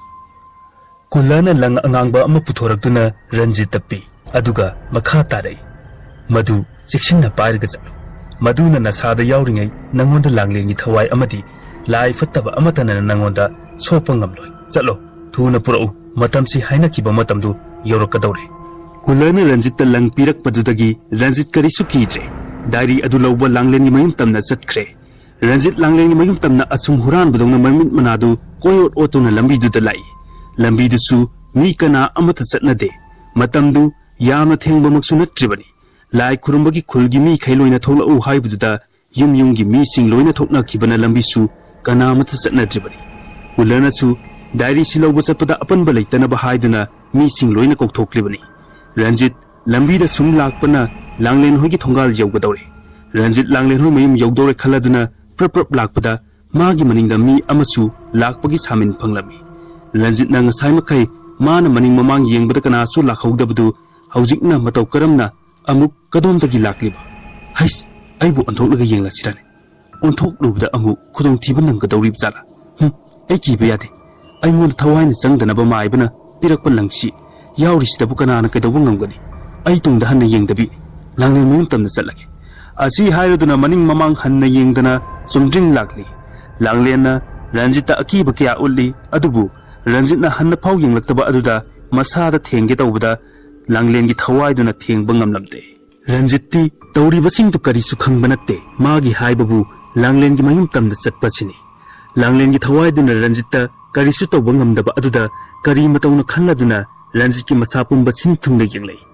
ꯀꯨꯜꯂꯔꯅ ꯂꯪ ꯑꯉꯥꯡꯕ ꯑꯃ ꯄꯨꯊꯣꯔꯛꯇꯨꯅ ꯔꯟꯖꯤꯠꯇ ꯄꯤ, ꯑꯗꯨꯒ ꯃꯈꯥ ꯇꯥꯔꯛꯏ, "ꯃꯗꯨ ꯆꯦꯛꯁꯤꯟꯅ ꯄꯥꯏꯔꯒ ꯆꯠꯂꯨ꯫ ꯃꯗꯨꯅ ꯅꯁꯥꯗ ꯌꯥꯎꯔꯤꯉꯩ ꯅꯪꯉꯣꯟꯗ ꯂꯥꯡꯂꯦꯟꯒꯤ ꯊꯋꯥꯏ ꯑꯃꯗꯤ ꯂꯥꯏ ꯐꯠꯇꯕ ꯑꯃꯠꯇꯅ ꯅꯪꯉꯣꯟꯗ ꯁꯣꯛꯄ ꯉꯝꯂꯣꯏ꯫ ꯆꯠꯂꯣ, ꯊꯨꯅ ꯄꯨꯔꯛꯎ, ꯃꯇꯝꯁꯤ ꯍꯥꯏꯅꯈꯤꯕ ꯃꯇꯝꯗꯨ ꯌꯧꯔꯛꯀꯗꯧꯔꯦ꯫" ꯀꯨꯜꯂꯔꯅ ꯔꯟꯖꯤꯠꯇ ꯂꯪ ꯄꯤꯔꯛꯄꯗꯨꯗꯒꯤ ꯔꯟꯖꯤꯠ ꯀꯔꯤꯁꯨ ꯀꯤꯗ꯭ꯔꯦ꯫ ꯗꯥꯏꯔꯤ ꯑꯗꯨ ꯂꯧꯕ ꯂꯥꯡꯂꯦꯟꯒꯤ ꯃꯌꯨꯝ ꯇꯝꯅ ꯆꯠꯈ꯭ꯔꯦ꯫ ꯔꯟꯖꯤꯠ ꯂꯥꯡꯂꯦꯟꯒꯤ ꯃꯌꯨꯝ ꯇꯝꯅ ꯑꯁꯨꯝ ꯍꯨꯔꯥꯟꯕꯗꯧꯅ ꯃꯃꯤꯠ ꯃꯅꯥꯗꯨ ꯀꯣꯏꯑꯣꯠ ꯑꯣꯠꯇꯨꯅ ꯂꯝꯕꯤꯗꯨꯗ ꯂꯥꯛꯏ꯫ ꯂꯝꯕꯤꯗꯨꯁꯨ ꯃꯤ ꯀꯅꯥ ꯑꯃꯠꯇ ꯆꯠꯅꯗꯦ꯫ ꯃꯇꯝꯗꯨ ꯌꯥꯝꯅ ꯊꯦꯡꯕꯃꯛꯁꯨ ꯅꯠꯇ꯭ꯔꯤꯕꯅꯤ꯫ ꯂꯥꯏ ꯈꯨꯔꯨꯝꯕꯒꯤ ꯈꯨꯜꯒꯤ ꯃꯤꯈꯩ ꯂꯣꯏꯅ ꯊꯣꯛꯂꯛꯎ ꯍꯥꯏꯕꯗꯨꯗ ꯌꯨꯝ ꯌꯨꯝꯒꯤ ꯃꯤꯁꯤꯡ ꯂꯣꯏꯅ ꯊꯣꯛꯅꯈꯤꯕꯅ ꯂꯝꯕꯤꯁꯨ ꯀꯅꯥ ꯑꯃꯠꯇ ꯆꯠꯅꯗ꯭ꯔꯤꯕꯅꯤ꯫ ꯀꯨꯜꯂꯔꯅꯁꯨ ꯗꯥꯏꯔꯤꯁꯤ ꯂꯧꯕ ꯆꯠꯄꯗ ꯑꯄꯟꯕ ꯂꯩꯇꯅꯕ ꯍꯥꯏꯗꯨꯅ ꯃꯤꯁꯤꯡ ꯂꯣꯏꯅ ꯀꯧꯊꯣꯛꯂꯤꯕꯅꯤ꯫ ꯔꯟꯖꯤꯠ ꯂꯝꯕꯤꯗ ꯁꯨꯝ ꯂꯥꯛꯄꯅ ꯂꯥꯡꯂꯦꯟ ꯍꯣꯏꯒꯤ ꯊꯣꯡꯒꯥꯜ ꯌꯧꯒꯗꯧꯔꯦ꯫ ꯔꯟꯖꯤꯠ ꯂꯥꯡꯂꯦꯟ ꯍꯣꯏ ꯃꯌꯨꯝ ꯌꯧꯗꯧꯔꯦ ꯈꯜꯂꯗꯨꯅ ꯄ꯭ꯔꯞ ꯄ꯭ꯔꯞ ꯂꯥꯛꯄꯗ ꯃꯥꯒꯤ ꯃꯅꯤꯡꯗ ꯃꯤ ꯑꯃꯁꯨ ꯂꯥꯛꯄꯒꯤ ꯁꯥꯃꯤꯟ ꯐꯪꯂꯝꯃꯤ꯫ ꯔꯟꯖꯤꯠꯅ ꯉꯁꯥꯏ ꯃꯈꯩ ꯃꯥꯅ ꯃꯅꯤꯡ ꯃꯃꯥꯡ ꯌꯦꯡꯕꯗ ꯀꯅꯥꯁꯨ ꯂꯥꯛꯍꯧꯗꯕꯗꯨ ꯍꯧꯖꯤꯛꯅ ꯃꯇꯧ ꯀꯔꯝꯅ ꯑꯃꯨꯛ ꯀꯗꯣꯝꯗꯒꯤ ꯂꯥꯛꯂꯤꯕ? ꯍꯩꯁ, ꯑꯩꯕꯨ ꯑꯣꯟꯊꯣꯛꯂꯒ ꯌꯦꯡꯂꯁꯤꯔꯅꯦ? ꯑꯣꯟꯊꯣꯛꯂꯨꯕꯗ ꯑꯃꯨꯛ ꯈꯨꯗꯣꯡꯊꯤꯕ ꯅꯪꯒꯗꯧꯔꯤꯕ ꯖꯥꯠꯂꯥ? ꯍꯨꯝ, ꯑꯩ ꯀꯤꯕ ꯌꯥꯗꯦ꯫ ꯑꯩꯉꯣꯟꯗ ꯊꯋꯥꯏꯅ ꯆꯪꯗꯅꯕ ꯃꯥꯏꯕꯅ ꯄꯤꯔꯛꯄ ꯂꯪꯁꯤ ꯌꯥꯎꯔꯤꯁꯤꯗꯕꯨ ꯀꯅꯥꯅ ꯀꯩꯗꯧꯕ ꯉꯝꯒꯅꯤ? ꯑꯩ ꯇꯨꯡꯗ ꯍꯟꯅ ꯌꯦꯡꯗꯕꯤ ꯂꯥꯡꯂꯦꯟ ꯃꯌꯨꯝ ꯇꯝꯅ ꯆꯠꯂꯒꯦ꯫ ꯑꯁꯤ ꯍꯥꯏꯔꯗꯨꯅ ꯃꯅꯤꯡ ꯃꯃꯥꯡ ꯍꯟꯅ ꯌꯦꯡꯗꯅ ꯆꯨꯝꯗ꯭ꯔꯤꯡ ꯂꯥꯛꯂꯤ꯫ ꯂꯥꯡꯂꯦꯟꯅ ꯔꯟꯖꯤꯠꯇ ꯑꯀꯤꯕ ꯀꯌꯥ ꯎꯠꯂꯤ, ꯑꯗꯨꯕꯨ ꯔꯟꯖꯤꯠꯅ ꯍꯟꯅ ꯐꯥꯎ ꯌꯦꯡꯂꯛꯇꯕ ꯑꯗꯨꯗ ꯃꯁꯥꯗ ꯊꯦꯡꯒꯦ ꯇꯧꯕꯗ ꯂꯥꯡꯂꯦꯟꯒꯤ ꯊꯋꯥꯏꯗꯨꯅ ꯊꯦꯡꯕ ꯉꯝꯂꯝꯗꯦ꯫ ꯔꯟꯖꯤꯠꯇꯤ ꯇꯧꯔꯤꯕꯁꯤꯡꯗꯨ ꯀꯔꯤꯁꯨ ꯈꯪꯕ ꯅꯠꯇꯦ꯫ ꯃꯥꯒꯤ ꯍꯥꯏꯕꯕꯨ ꯂꯥꯡꯂꯦꯟꯒꯤ ꯃꯌꯨꯝ ꯇꯝꯗ ꯆꯠꯄꯁꯤꯅꯤ꯫ ꯂꯥꯡꯂꯦꯟꯒꯤ ꯊꯋꯥꯏꯗꯨꯅ ꯔꯟꯖꯤꯠꯇ ꯀꯔꯤꯁꯨ ꯇꯧꯕ ꯉꯝꯗꯕ ꯑꯗꯨꯗ ꯀꯔꯤ ꯃꯇꯧꯅ ꯈꯜꯂꯗꯨꯅ ꯔꯟꯖꯤꯠꯀꯤ ꯃꯁꯥ ꯄꯨꯝꯕ ꯁꯤꯟ ꯊꯨꯡꯅ ꯌꯦꯡꯂꯛꯏ꯫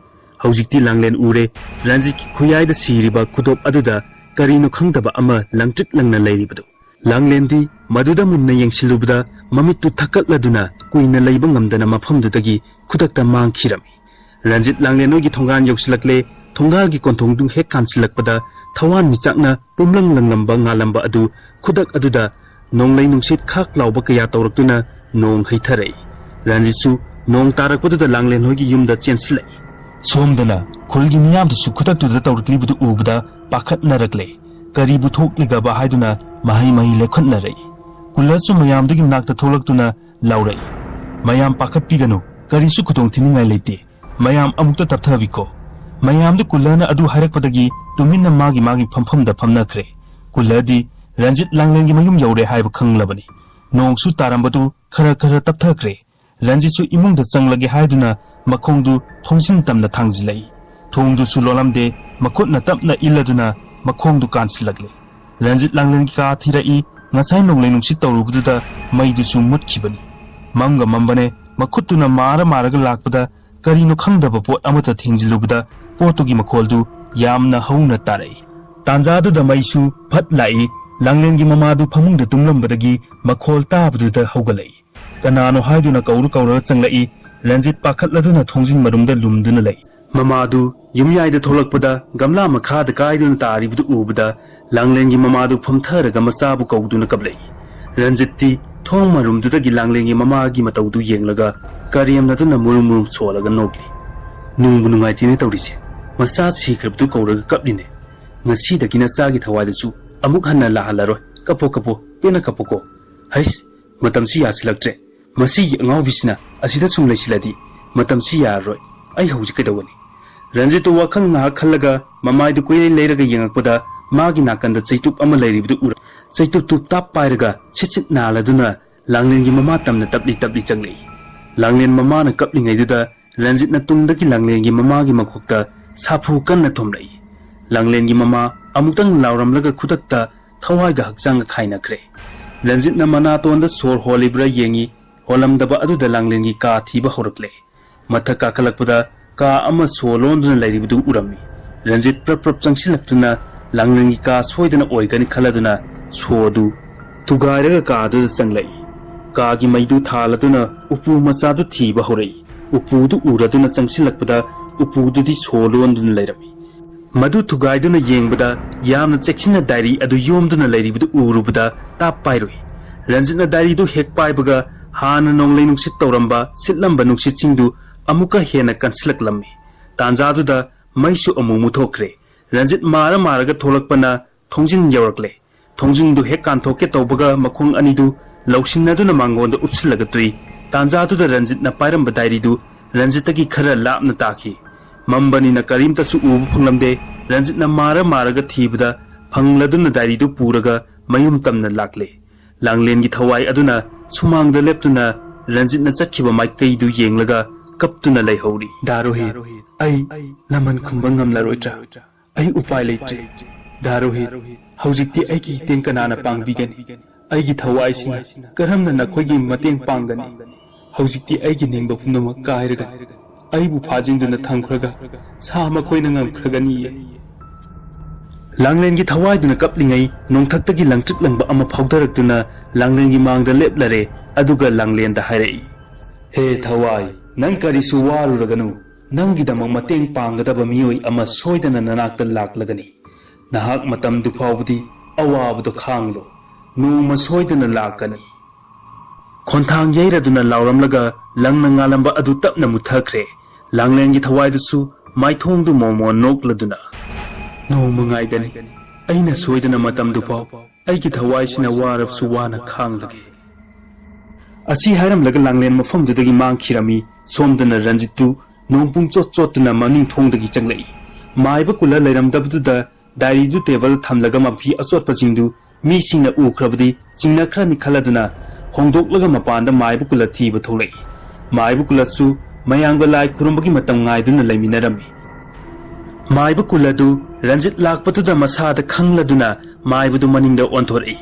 ꯍꯧꯖꯤꯛꯇꯤ ꯂꯥꯡꯂꯦꯟ ꯎꯔꯦ, ꯔꯟꯖꯤꯠꯀꯤ ꯈꯨꯌꯥꯏꯗ ꯁꯤꯔꯤꯕ ꯈꯨꯗꯣꯞ ꯑꯗꯨꯗ ꯀꯔꯤꯅꯣ ꯈꯪꯗꯕ ꯑꯃ ꯂꯪꯇ꯭ꯔꯤꯛ ꯂꯪꯅ ꯂꯩꯔꯤꯕꯗꯨ꯫ ꯂꯥꯡꯂꯦꯟꯗꯤ ꯃꯗꯨꯗ ꯃꯨꯟꯅ ꯌꯦꯡꯁꯤꯜꯂꯨꯕꯗ ꯃꯃꯤꯠꯇꯨ ꯊꯛꯀꯠꯂꯗꯨꯅ ꯀꯨꯏꯅ ꯂꯩꯕ ꯉꯝꯗꯅ ꯃꯐꯝꯗꯨꯗꯒꯤ ꯈꯨꯗꯛꯇ ꯃꯥꯡꯈꯤꯔꯝꯃꯤ꯫ ꯔꯟꯖꯤꯠ ꯂꯥꯡꯂꯦꯟ ꯍꯣꯏꯒꯤ ꯊꯣꯡꯒꯥꯟ ꯌꯧꯁꯤꯜꯂꯛꯂꯦ꯫ ꯊꯣꯡꯒꯥꯜꯒꯤ ꯀꯣꯟꯊꯣꯡꯗꯨ ꯍꯦꯛ ꯀꯥꯟꯁꯤꯜꯂꯛꯄꯗ ꯊꯋꯥꯟꯃꯤꯆꯥꯛꯅ ꯄꯨꯝꯂꯪ ꯂꯪꯂꯝꯕ ꯉꯥꯜꯂꯝꯕ ꯑꯗꯨ ꯈꯨꯗꯛ ꯑꯗꯨꯗ ꯅꯣꯡꯂꯩ ꯅꯨꯡꯁꯤꯠ ꯈꯥꯛ ꯂꯥꯎꯕ ꯀꯌꯥ ꯇꯧꯔꯛꯇꯨꯅ ꯅꯣꯡ ꯍꯩꯊꯔꯛꯏ꯫ ꯔꯟꯖꯤꯠꯁꯨ ꯅꯣꯡ ꯇꯥꯔꯛꯄꯗꯨꯗ ꯂꯥꯡꯂꯦꯟ ꯍꯣꯏꯒꯤ ꯌꯨꯝꯗ ꯆꯦꯟꯁꯤꯜꯂꯛꯏ꯫ ꯁꯣꯝꯗꯅ ꯈꯨꯜꯒꯤ ꯃꯤꯌꯥꯝꯗꯨꯁꯨ ꯈꯨꯗꯛꯇꯨꯗ ꯇꯧꯔꯛꯂꯤꯕꯗꯨ ꯎꯕꯗ ꯄꯥꯈꯠꯅꯔꯛꯂꯦ꯫ ꯀꯔꯤꯕꯨ ꯊꯣꯛꯂꯤꯒꯕ ꯍꯥꯏꯗꯨꯅ ꯃꯍꯩ ꯃꯍꯩ ꯂꯦꯞꯈꯠꯅꯔꯛꯏ꯫ ꯀꯨꯜꯂꯁꯨ ꯃꯌꯥꯝꯗꯨꯒꯤ ꯃꯅꯥꯛꯇ ꯊꯣꯛꯂꯛꯇꯨꯅ ꯂꯥꯎꯔꯛꯏ, "ꯃꯌꯥꯝ ꯄꯥꯈꯠꯄꯤꯒꯅꯨ, ꯀꯔꯤꯁꯨ ꯈꯨꯗꯣꯡ ꯊꯤꯅꯤꯡꯉꯥꯏ ꯂꯩꯇꯦ꯫ ꯃꯌꯥꯝ ꯑꯃꯨꯛꯇ ꯇꯞꯊꯕꯤꯈꯣ꯫" ꯃꯌꯥꯝꯗꯨ ꯀꯨꯜꯂꯅ ꯑꯗꯨ ꯍꯥꯏꯔꯛꯄꯗꯒꯤ ꯇꯨꯃꯤꯟꯅ ꯃꯥꯒꯤ ꯃꯥꯒꯤ ꯐꯝꯐꯝꯗ ꯐꯝꯅꯈ꯭ꯔꯦ꯫ ꯀꯨꯜꯂꯗꯤ ꯔꯟꯖꯤꯠ ꯂꯥꯡꯂꯦꯟꯒꯤ ꯃꯌꯨꯝ ꯌꯧꯔꯦ ꯍꯥꯏꯕ ꯈꯪꯂꯕꯅꯤ꯫ ꯅꯣꯡꯁꯨ ꯇꯥꯔꯝꯕꯗꯨ ꯈꯔ ꯈꯔ ꯇꯞꯊꯈ꯭ꯔꯦ꯫ ꯔꯟꯖꯤꯠꯁꯨ ꯏꯃꯨꯡꯗ ꯆꯪꯂꯒꯦ ꯍꯥꯏꯗꯨꯅ ꯃꯈꯣꯡꯗꯨ ꯊꯣꯡꯖꯤꯟ ꯇꯝꯅ ꯊꯥꯡꯖꯤꯜꯂꯛꯏ꯫ ꯊꯣꯡꯗꯨꯁꯨ ꯂꯣꯜꯂꯝꯗꯦ, ꯃꯈꯨꯠꯅ ꯇꯞꯅ ꯏꯜꯂꯗꯨꯅ ꯃꯈꯣꯡꯗꯨ ꯀꯥꯟꯁꯤꯜꯂꯛꯂꯦ꯫ ꯔꯟꯖꯤꯠ ꯂꯥꯡꯂꯦꯟꯒꯤ ꯀꯥ ꯊꯤꯔꯛꯏ꯫ ꯉꯁꯥꯏ ꯅꯣꯡꯂꯩ ꯅꯨꯡꯁꯤꯠ ꯇꯧꯔꯨꯕꯗꯨꯗ ꯃꯩꯗꯨꯁꯨ ꯃꯨꯠꯈꯤꯕꯅꯤ꯫ ꯃꯝꯒ ꯃꯝꯕꯅꯦ, ꯃꯈꯨꯠꯇꯨꯅ ꯃꯥꯔ ꯃꯥꯔꯒ ꯂꯥꯛꯄꯗ ꯀꯔꯤꯅꯣ ꯈꯪꯗꯕ ꯄꯣꯠ ꯑꯃꯠꯇ ꯊꯦꯡꯖꯤꯜꯂꯨꯕꯗ ꯄꯣꯠꯇꯨꯒꯤ ꯃꯈꯣꯜꯗꯨ ꯌꯥꯝꯅ ꯍꯧꯅ ꯇꯥꯔꯛꯏ꯫ ꯇꯥꯟꯖꯥꯗꯨꯗ ꯃꯩꯁꯨ ꯐꯠ ꯂꯥꯛꯏ꯫ ꯂꯥꯡꯂꯦꯟꯒꯤ ꯃꯃꯥꯗꯨ ꯐꯃꯨꯡꯗ ꯇꯨꯝꯂꯝꯕꯗꯒꯤ ꯃꯈꯣꯜ ꯇꯥꯕꯗꯨꯗ ꯍꯧꯒꯠꯂꯛꯏ꯫ ꯀꯅꯥꯅꯣ ꯍꯥꯏꯗꯨꯅ ꯀꯧꯔ ꯀꯧꯔꯒ ꯆꯪꯂꯛꯏ꯫ ꯔꯟꯖꯤꯠ ꯄꯥꯈꯠꯂꯗꯨꯅ ꯊꯣꯡꯖꯤꯟ ꯃꯔꯨꯝꯗ ꯂꯨꯝꯗꯨꯅ ꯂꯩ꯫ ꯃꯃꯥꯗꯨ ꯌꯨꯝꯌꯥꯏꯗ ꯊꯣꯛꯂꯛꯄꯗ ꯒꯝꯂꯥ ꯃꯈꯥꯗ ꯀꯥꯏꯗꯨꯅ ꯇꯥꯔꯤꯕꯗꯨ ꯎꯕꯗ ꯂꯥꯡꯂꯦꯟꯒꯤ ꯃꯃꯥꯗꯨ ꯐꯝꯊꯔꯒ ꯃꯆꯥꯕꯨ ꯀꯧꯗꯨꯅ ꯀꯞꯂꯛꯏ꯫ ꯔꯟꯖꯤꯠꯇꯤ ꯊꯣꯡ ꯃꯔꯨꯝꯗꯨꯗꯒꯤ ꯂꯥꯡꯂꯦꯟꯒꯤ ꯃꯃꯥꯒꯤ ꯃꯇꯧꯗꯨ ꯌꯦꯡꯂꯒ ꯀꯔꯦꯝꯅꯗꯨꯅ ꯃꯨꯔꯨꯝ ꯃꯨꯔꯨꯝ ꯁꯣꯜꯂꯒ ꯅꯣꯛꯂꯤ꯫ "ꯅꯨꯡꯕꯨ ꯅꯨꯡꯉꯥꯏꯇꯦꯅꯦ ꯇꯧꯔꯤꯁꯦ꯫ ꯃꯆꯥ ꯁꯤꯈ꯭ꯔꯕꯗꯨ ꯀꯧꯔꯒ ꯀꯞꯂꯤꯅꯦ꯫ ꯉꯁꯤꯗꯒꯤ ꯅꯆꯥꯒꯤ ꯊꯋꯥꯏꯗꯨꯁꯨ ꯑꯃꯨꯛ ꯍꯟꯅ ꯂꯥꯛꯍꯜꯂꯔꯣꯏ꯫ ꯀꯞꯄꯣ, ꯀꯞꯄꯣ, ꯄꯦꯟꯅ ꯀꯞꯄꯣꯀꯣ꯫ ꯍꯩꯁ, ꯃꯇꯝꯁꯤ ꯌꯥꯁꯤꯜꯂꯛꯇ꯭ꯔꯦ꯫ ꯃꯁꯤꯒꯤ ꯑꯉꯥꯎꯕꯤꯁꯤꯅ ꯑꯁꯤꯗ ꯁꯨꯝ ꯂꯩꯁꯤꯜꯂꯗꯤ ꯃꯇꯝꯁꯤ ꯌꯥꯔꯔꯣꯏ꯫ ꯑꯩ ꯍꯧꯖꯤꯛ ꯀꯩꯗꯧꯒꯅꯤ?" ꯔꯟꯖꯤꯠꯇꯨ ꯋꯥꯈꯜ ꯉꯥꯏꯍꯥꯛ ꯈꯜꯂꯒ ꯃꯃꯥꯏꯗꯨ ꯀꯣꯏꯂꯩ ꯂꯩꯔꯒ ꯌꯦꯡꯉꯛꯄꯗ ꯃꯥꯒꯤ ꯅꯥꯀꯟꯗ ꯆꯩꯇꯨꯞ ꯑꯃ ꯂꯩꯔꯤꯕꯗꯨ ꯎꯔꯛ꯫ ꯆꯩꯇꯨꯞꯇꯨ ꯇꯥꯞ ꯄꯥꯏꯔꯒ ꯁꯤꯠ ꯁꯤꯠ ꯅꯥꯜꯂꯗꯨꯅ ꯂꯥꯡꯂꯦꯟꯒꯤ ꯃꯃꯥ ꯇꯝꯅ ꯇꯞꯂꯤ ꯇꯞꯂꯤ ꯆꯪꯂꯛꯏ꯫ ꯂꯥꯡꯂꯦꯟ ꯃꯃꯥꯅ ꯀꯞꯂꯤꯉꯩꯗꯨꯗ ꯔꯟꯖꯤꯠꯅ ꯇꯨꯡꯗꯒꯤ ꯂꯥꯡꯂꯦꯟꯒꯤ ꯃꯃꯥꯒꯤ ꯃꯀꯣꯛꯇ ꯁꯥꯐꯨ ꯀꯟꯅ ꯊꯣꯝꯂꯛꯏ꯫ ꯂꯥꯡꯂꯦꯟꯒꯤ ꯃꯃꯥ ꯑꯃꯨꯛꯇꯪ ꯂꯥꯎꯔꯝꯂꯒ ꯈꯨꯗꯛꯇ ꯊꯋꯥꯏꯒ ꯍꯛꯆꯥꯡꯒ ꯈꯥꯏꯅꯈ꯭ꯔꯦ꯫ ꯔꯟꯖꯤꯠꯅ ꯃꯅꯥꯇꯣꯟꯗ ꯁꯣꯔ ꯍꯣꯜꯂꯤꯕ꯭ꯔꯥ ꯌꯦꯡꯉꯤ, ꯍꯣꯜꯂꯝꯗꯕ ꯑꯗꯨꯗ ꯂꯥꯡꯂꯦꯟꯒꯤ ꯀꯥ ꯊꯤꯕ ꯍꯧꯔꯛꯂꯦ꯫ ꯃꯊꯛ ꯀꯥꯈꯠꯂꯛꯄꯗ ꯀꯥ ꯑꯃ ꯁꯣ ꯂꯣꯟꯗꯨꯅ ꯂꯩꯔꯤꯕꯗꯨ ꯎꯔꯝꯃꯤ꯫ ꯔꯟꯖꯤꯠ ꯄ꯭ꯔꯞ ꯄ꯭ꯔꯞ ꯆꯪꯁꯤꯜꯂꯛꯇꯨꯅ ꯂꯥꯡꯂꯦꯟꯒꯤ ꯀꯥ ꯁꯣꯏꯗꯅ ꯑꯣꯏꯒꯅꯤ ꯈꯜꯂꯗꯨꯅ ꯁꯣ ꯑꯗꯨ ꯊꯨꯒꯥꯏꯔꯒ ꯀꯥꯗꯨꯗ ꯆꯪꯂꯛꯏ꯫ ꯀꯥꯒꯤ ꯃꯩꯗꯨ ꯊꯥꯜꯂꯗꯨꯅ ꯎꯄꯨ ꯃꯆꯥꯗꯨ ꯊꯤꯕ ꯍꯧꯔꯛꯏ꯫ ꯎꯄꯨꯗꯨ ꯎꯔꯗꯨꯅ ꯆꯪꯁꯤꯜꯂꯛꯄꯗ ꯎꯄꯨꯗꯨꯗꯤ ꯁꯣ ꯂꯣꯟꯗꯨꯅ ꯂꯩꯔꯝꯃꯤ꯫ ꯃꯗꯨ ꯊꯨꯒꯥꯏꯗꯨꯅ ꯌꯦꯡꯕꯗ ꯌꯥꯝꯅ ꯆꯦꯛꯁꯤꯟꯅ ꯗꯥꯏꯔꯤ ꯑꯗꯨ ꯌꯣꯝꯗꯨꯅ ꯂꯩꯔꯤꯕꯗꯨ ꯎꯔꯨꯕꯗ ꯇꯥꯞ ꯄꯥꯏꯔꯨꯏ꯫ ꯔꯟꯖꯤꯠꯅ ꯗꯥꯏꯔꯤꯗꯨ ꯍꯦꯛ ꯄꯥꯏꯕꯒ ꯍꯥꯟꯅ ꯅꯣꯡꯂꯩ ꯅꯨꯡꯁꯤꯠ ꯇꯧꯔꯝꯕ ꯁꯤꯠꯂꯝꯕ ꯅꯨꯡꯁꯤꯠꯁꯤꯡꯗꯨ ꯑꯃꯨꯛꯀ ꯍꯦꯟꯅ ꯀꯟꯁꯤꯜꯂꯛꯂꯝꯃꯤ꯫ ꯇꯥꯟꯖꯥꯗꯨꯗ ꯃꯩꯁꯨ ꯑꯃꯨꯛ ꯃꯨꯊꯣꯛꯈ꯭ꯔꯦ꯫ ꯔꯟꯖꯤꯠ ꯃꯥꯔ ꯃꯥꯔꯒ ꯊꯣꯛꯂꯛꯄꯅ ꯊꯣꯡꯖꯤꯟ ꯌꯧꯔꯛꯂꯦ꯫ ꯊꯣꯡꯖꯤꯟꯗꯨ ꯍꯦꯛ ꯀꯥꯟꯊꯣꯛꯀꯦ ꯇꯧꯕꯒ ꯃꯈꯣꯡ ꯑꯅꯤꯗꯨ ꯂꯧꯁꯤꯟꯅꯗꯨꯅ ꯃꯉꯣꯟꯗ ꯎꯞꯁꯤꯜꯂꯒ ꯇꯨꯏ꯫ ꯇꯥꯟꯖꯥꯗꯨꯗ ꯔꯟꯖꯤꯠꯅ ꯄꯥꯏꯔꯝꯕ ꯗꯥꯏꯔꯤꯗꯨ ꯔꯟꯖꯤꯠꯇꯒꯤ ꯈꯔ ꯂꯥꯞꯅ ꯇꯥꯈꯤ꯫ ꯃꯝꯕꯅꯤꯅ ꯀꯔꯤꯝꯇꯁꯨ ꯎꯕ ꯐꯪꯂꯝꯗꯦ꯫ ꯔꯟꯖꯤꯠꯅ ꯃꯥꯔ ꯃꯥꯔꯒ ꯊꯤꯕꯗ ꯐꯪꯂꯗꯨꯅ ꯗꯥꯏꯔꯤꯗꯨ ꯄꯨꯔꯒ ꯃꯌꯨꯝ ꯇꯝꯅ ꯂꯥꯛꯂꯦ꯫ ꯂꯥꯡꯂꯦꯟꯒꯤ ꯊꯋꯥꯏ ꯑꯗꯨꯅ ꯁꯨꯃꯥꯡꯗ ꯂꯦꯞꯇꯨꯅ ꯔꯟꯖꯤꯠꯅ ꯆꯠꯈꯤꯕ ꯃꯥꯏꯀꯩꯗꯨ ꯌꯦꯡꯂꯒ ꯀꯞꯇꯨꯅ ꯂꯩꯍꯧꯔꯤ꯫ "ꯗꯥ ꯔꯣꯍꯤꯠ, ꯑꯩ ꯂꯃꯟ ꯈꯨꯝꯕ ꯉꯝꯂꯔꯣꯏꯗ꯭ꯔꯥ? ꯑꯩ ꯎꯄꯥꯏ ꯂꯩꯇ꯭ꯔꯦ꯫ ꯗꯥ ꯔꯣꯍꯤꯠ, ꯍꯧꯖꯤꯛꯇꯤ ꯑꯩꯒꯤ ꯏꯇꯦꯡ ꯀꯅꯥꯅ ꯄꯥꯡꯕꯤꯒꯅꯤ? ꯑꯩꯒꯤ ꯊꯋꯥꯏꯁꯤꯅ ꯀꯔꯝꯅ ꯅꯈꯣꯏꯒꯤ ꯃꯇꯦꯡ ꯄꯥꯡꯒꯅꯤ? ꯍꯧꯖꯤꯛꯇꯤ ꯑꯩꯒꯤ ꯅꯤꯡꯕ ꯄꯨꯝꯅꯃꯛ ꯀꯥꯏꯔꯒꯅꯤ꯫ ꯑꯩꯕꯨ ꯐꯥꯖꯤꯟꯗꯨꯅ ꯊꯝꯈ꯭ꯔꯒ ꯁꯥ ꯃꯈꯣꯏꯅ ꯉꯝꯈ꯭ꯔꯒꯅꯤꯌꯦ꯫" ꯂꯥꯡꯂꯦꯟꯒꯤ ꯊꯋꯥꯏꯗꯨꯅ ꯀꯞꯂꯤꯉꯩ ꯅꯣꯡꯊꯛꯇꯒꯤ ꯂꯪꯇ꯭ꯔꯤꯛ ꯂꯪꯕ ꯑꯃ ꯐꯥꯎꯗꯔꯛꯇꯨꯅ ꯂꯥꯡꯂꯦꯟꯒꯤ ꯃꯥꯡꯗ ꯂꯦꯞꯂꯔꯦ꯫ ꯑꯗꯨꯒ ꯂꯥꯡꯂꯦꯟꯗ ꯍꯥꯏꯔꯛꯏ, "ꯍꯦ ꯊꯋꯥꯏ, ꯅꯪ ꯀꯔꯤꯁꯨ ꯋꯥꯔꯨꯔꯒꯅꯨ꯫ ꯅꯪꯒꯤꯗꯃꯛ ꯃꯇꯦꯡ ꯄꯥꯡꯒꯗꯕ ꯃꯤꯑꯣꯏ ꯑꯃ ꯁꯣꯏꯗꯅ ꯅꯅꯥꯛꯇ ꯂꯥꯛꯂꯒꯅꯤ꯫ ꯅꯍꯥꯛ ꯃꯇꯝꯗꯨ ꯐꯥꯎꯕꯗꯤ ꯑꯋꯥꯕꯗꯨ ꯈꯥꯡꯂꯣ꯫ ꯅꯣꯡꯃ ꯁꯣꯏꯗꯅ ꯂꯥꯛꯀꯅꯤ꯫" ꯈꯣꯟꯊꯥꯡ ꯌꯩꯔꯗꯨꯅ ꯂꯥꯎꯔꯝꯂꯒ ꯂꯪꯅ ꯉꯥꯜꯂꯝꯕ ꯑꯗꯨ ꯇꯞꯅ ꯃꯨꯊꯈ꯭ꯔꯦ꯫ ꯂꯥꯡꯂꯦꯟꯒꯤ ꯊꯋꯥꯏꯗꯨꯁꯨ ꯃꯥꯏꯊꯣꯡꯗꯨ ꯃꯣꯃꯣꯟ ꯅꯣꯛꯂꯗꯨꯅ, "ꯅꯣꯡꯃ ꯉꯥꯏꯒꯅꯤ꯫ ꯑꯩꯅ ꯁꯣꯏꯗꯅ ꯃꯇꯝꯗꯨ ꯐꯥꯎ ꯑꯩꯒꯤ ꯊꯋꯥꯏꯁꯤꯅ ꯋꯥꯔꯕꯁꯨ ꯋꯥꯅ ꯈꯥꯡꯂꯒꯦ꯫" ꯑꯁꯤ ꯍꯥꯏꯔꯝꯂꯒ ꯂꯥꯡꯂꯦꯟ ꯃꯐꯝꯗꯨꯗꯒꯤ ꯃꯥꯡꯈꯤꯔꯝꯃꯤ꯫ ꯁꯣꯝꯗꯅ ꯔꯟꯖꯤꯠꯇꯨ ꯅꯣꯡ ꯄꯨꯡ ꯆꯣꯠ ꯆꯣꯠꯇꯨꯅ ꯃꯅꯤꯡ ꯊꯣꯡꯗꯒꯤ ꯆꯪꯂꯛꯏ꯫ ꯃꯥꯏꯕ ꯀꯨꯜꯂ ꯂꯩꯔꯝꯗꯕꯗꯨꯗ ꯗꯥꯏꯔꯤꯗꯨ ꯇꯦꯕꯜ ꯊꯝꯂꯒ ꯃꯐꯤ ꯑꯆꯣꯠꯄꯁꯤꯡꯗꯨ ꯃꯤꯁꯤꯡꯅ ꯎꯈ꯭ꯔꯕꯗꯤ ꯆꯤꯡꯅꯈ꯭ꯔꯅꯤ ꯈꯜꯂꯗꯨꯅ ꯍꯣꯡꯗꯣꯛꯂꯒ ꯃꯄꯥꯟꯗ ꯃꯥꯏꯕ ꯀꯨꯜꯂ ꯊꯤꯕ ꯊꯣꯛꯂꯛꯏ꯫ ꯃꯥꯏꯕ ꯀꯨꯜꯂꯁꯨ ꯃꯌꯥꯝꯒ ꯂꯥꯏ ꯈꯨꯔꯨꯝꯕꯒꯤ ꯃꯇꯝ ꯉꯥꯏꯗꯨꯅ ꯂꯩꯃꯤꯟꯅꯔꯝꯃꯤ꯫ ꯃꯥꯏꯕ ꯀꯨꯜꯂꯗꯨ ꯔꯟꯖꯤꯠ ꯂꯥꯛꯄꯗꯨꯗ ꯃꯁꯥꯗ ꯈꯪꯂꯗꯨꯅ ꯃꯥꯏꯕꯗꯨ ꯃꯅꯤꯡꯗ ꯑꯣꯟꯊꯣꯔꯛꯏ꯫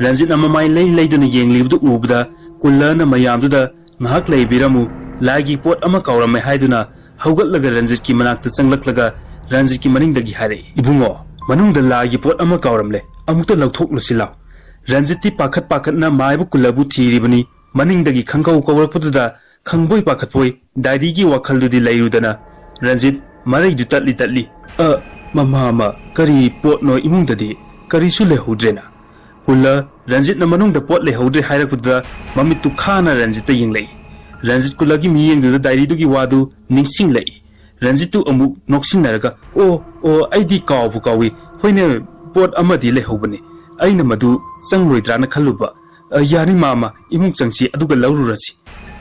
ꯔꯟꯖꯤꯠꯅ ꯃꯃꯥꯏ ꯂꯩ ꯂꯩꯗꯨꯅ ꯌꯦꯡꯂꯤꯕꯗꯨ ꯎꯕꯗ ꯀꯨꯜꯂꯅ ꯃꯌꯥꯝꯗꯨꯗ "ꯉꯥꯏꯍꯥꯛ ꯂꯩꯕꯤꯔꯝꯃꯨ, ꯂꯥꯏꯒꯤ ꯄꯣꯠ ꯑꯃ ꯀꯥꯎꯔꯝꯃꯦ" ꯍꯥꯏꯗꯨꯅ ꯍꯧꯒꯠꯂꯒ ꯔꯟꯖꯤꯠꯀꯤ ꯃꯅꯥꯛꯇ ꯆꯪꯂꯛꯂꯒ ꯔꯟꯖꯤꯠꯀꯤ ꯃꯅꯤꯡꯗꯒꯤ ꯍꯥꯏꯔꯛꯏ, "ꯏꯕꯨꯡꯉꯣ, ꯃꯅꯨꯡꯗ ꯂꯥꯏꯒꯤ ꯄꯣꯠ ꯑꯃ ꯀꯥꯎꯔꯝꯂꯦ, ꯑꯃꯨꯛꯇ ꯂꯧꯊꯣꯛꯂꯨꯁꯤ ꯂꯥꯎ꯫" ꯔꯟꯖꯤꯠꯇꯤ ꯄꯥꯈꯠ ꯄꯥꯈꯠꯅ ꯃꯥꯏꯕ ꯀꯨꯜꯂꯕꯨ ꯊꯤꯔꯤꯕꯅꯤ꯫ ꯃꯅꯤꯡꯗꯒꯤ ꯈꯪꯀꯧ ꯀꯧꯔꯛꯄꯗꯨꯗ ꯈꯪꯕꯣꯏ ꯄꯥꯈꯠꯄꯣꯏ ꯗꯥꯏꯔꯤꯒꯤ ꯋꯥꯈꯜꯗꯨꯗꯤ ꯂꯩꯔꯨꯗꯅ ꯔꯟꯖꯤꯠ ꯃꯔꯩꯗꯨ ꯇꯠꯂꯤ ꯇꯠꯂꯤ꯫ "ꯑ, ꯃꯃꯥ ꯑꯃ, ꯀꯔꯤ ꯄꯣꯠꯅꯣ ꯏꯃꯨꯡꯗꯗꯤ? ꯀꯔꯤꯁꯨ ꯂꯩꯍꯧꯗ꯭ꯔꯦꯅ?" ꯀꯨꯜꯂ ꯔꯟꯖꯤꯠꯅ ꯃꯅꯨꯡꯗ ꯄꯣꯠ ꯂꯩꯍꯧꯗ꯭ꯔꯦ ꯍꯥꯏꯔꯛꯄꯗꯨꯗ ꯃꯃꯤꯠꯇꯨ ꯈꯥꯅ ꯔꯟꯖꯤꯠꯇ ꯌꯦꯡꯂꯛꯏ꯫ ꯔꯟꯖꯤꯠ ꯀꯨꯜꯂꯒꯤ ꯃꯤꯠꯌꯦꯡꯗꯨꯗ ꯗꯥꯏꯔꯤꯗꯨꯒꯤ ꯋꯥꯗꯨ ꯅꯤꯡꯁꯤꯡꯂꯛꯏ꯫ ꯔꯟꯖꯤꯠꯇꯨ ꯑꯃꯨꯛ ꯅꯣꯛꯁꯤꯟꯅꯔꯒ, "ꯑꯣ, ꯑꯣ, ꯑꯩꯗꯤ ꯀꯥꯎꯕꯨ ꯀꯥꯎꯏ꯫ ꯍꯣꯏꯅꯦ, ꯄꯣꯠ ꯑꯃꯗꯤ ꯂꯩꯍꯧꯕꯅꯤ꯫ ꯑꯩꯅ ꯃꯗꯨ ꯆꯪꯂꯣꯏꯗ꯭ꯔꯥꯅ ꯈꯜꯂꯨꯕ꯫ ꯑ, ꯌꯥꯅꯤ ꯃꯥꯃ, ꯏꯃꯨꯡ ꯆꯪꯁꯤ, ꯑꯗꯨꯒ ꯂꯧꯔꯨꯔꯁꯤ꯫"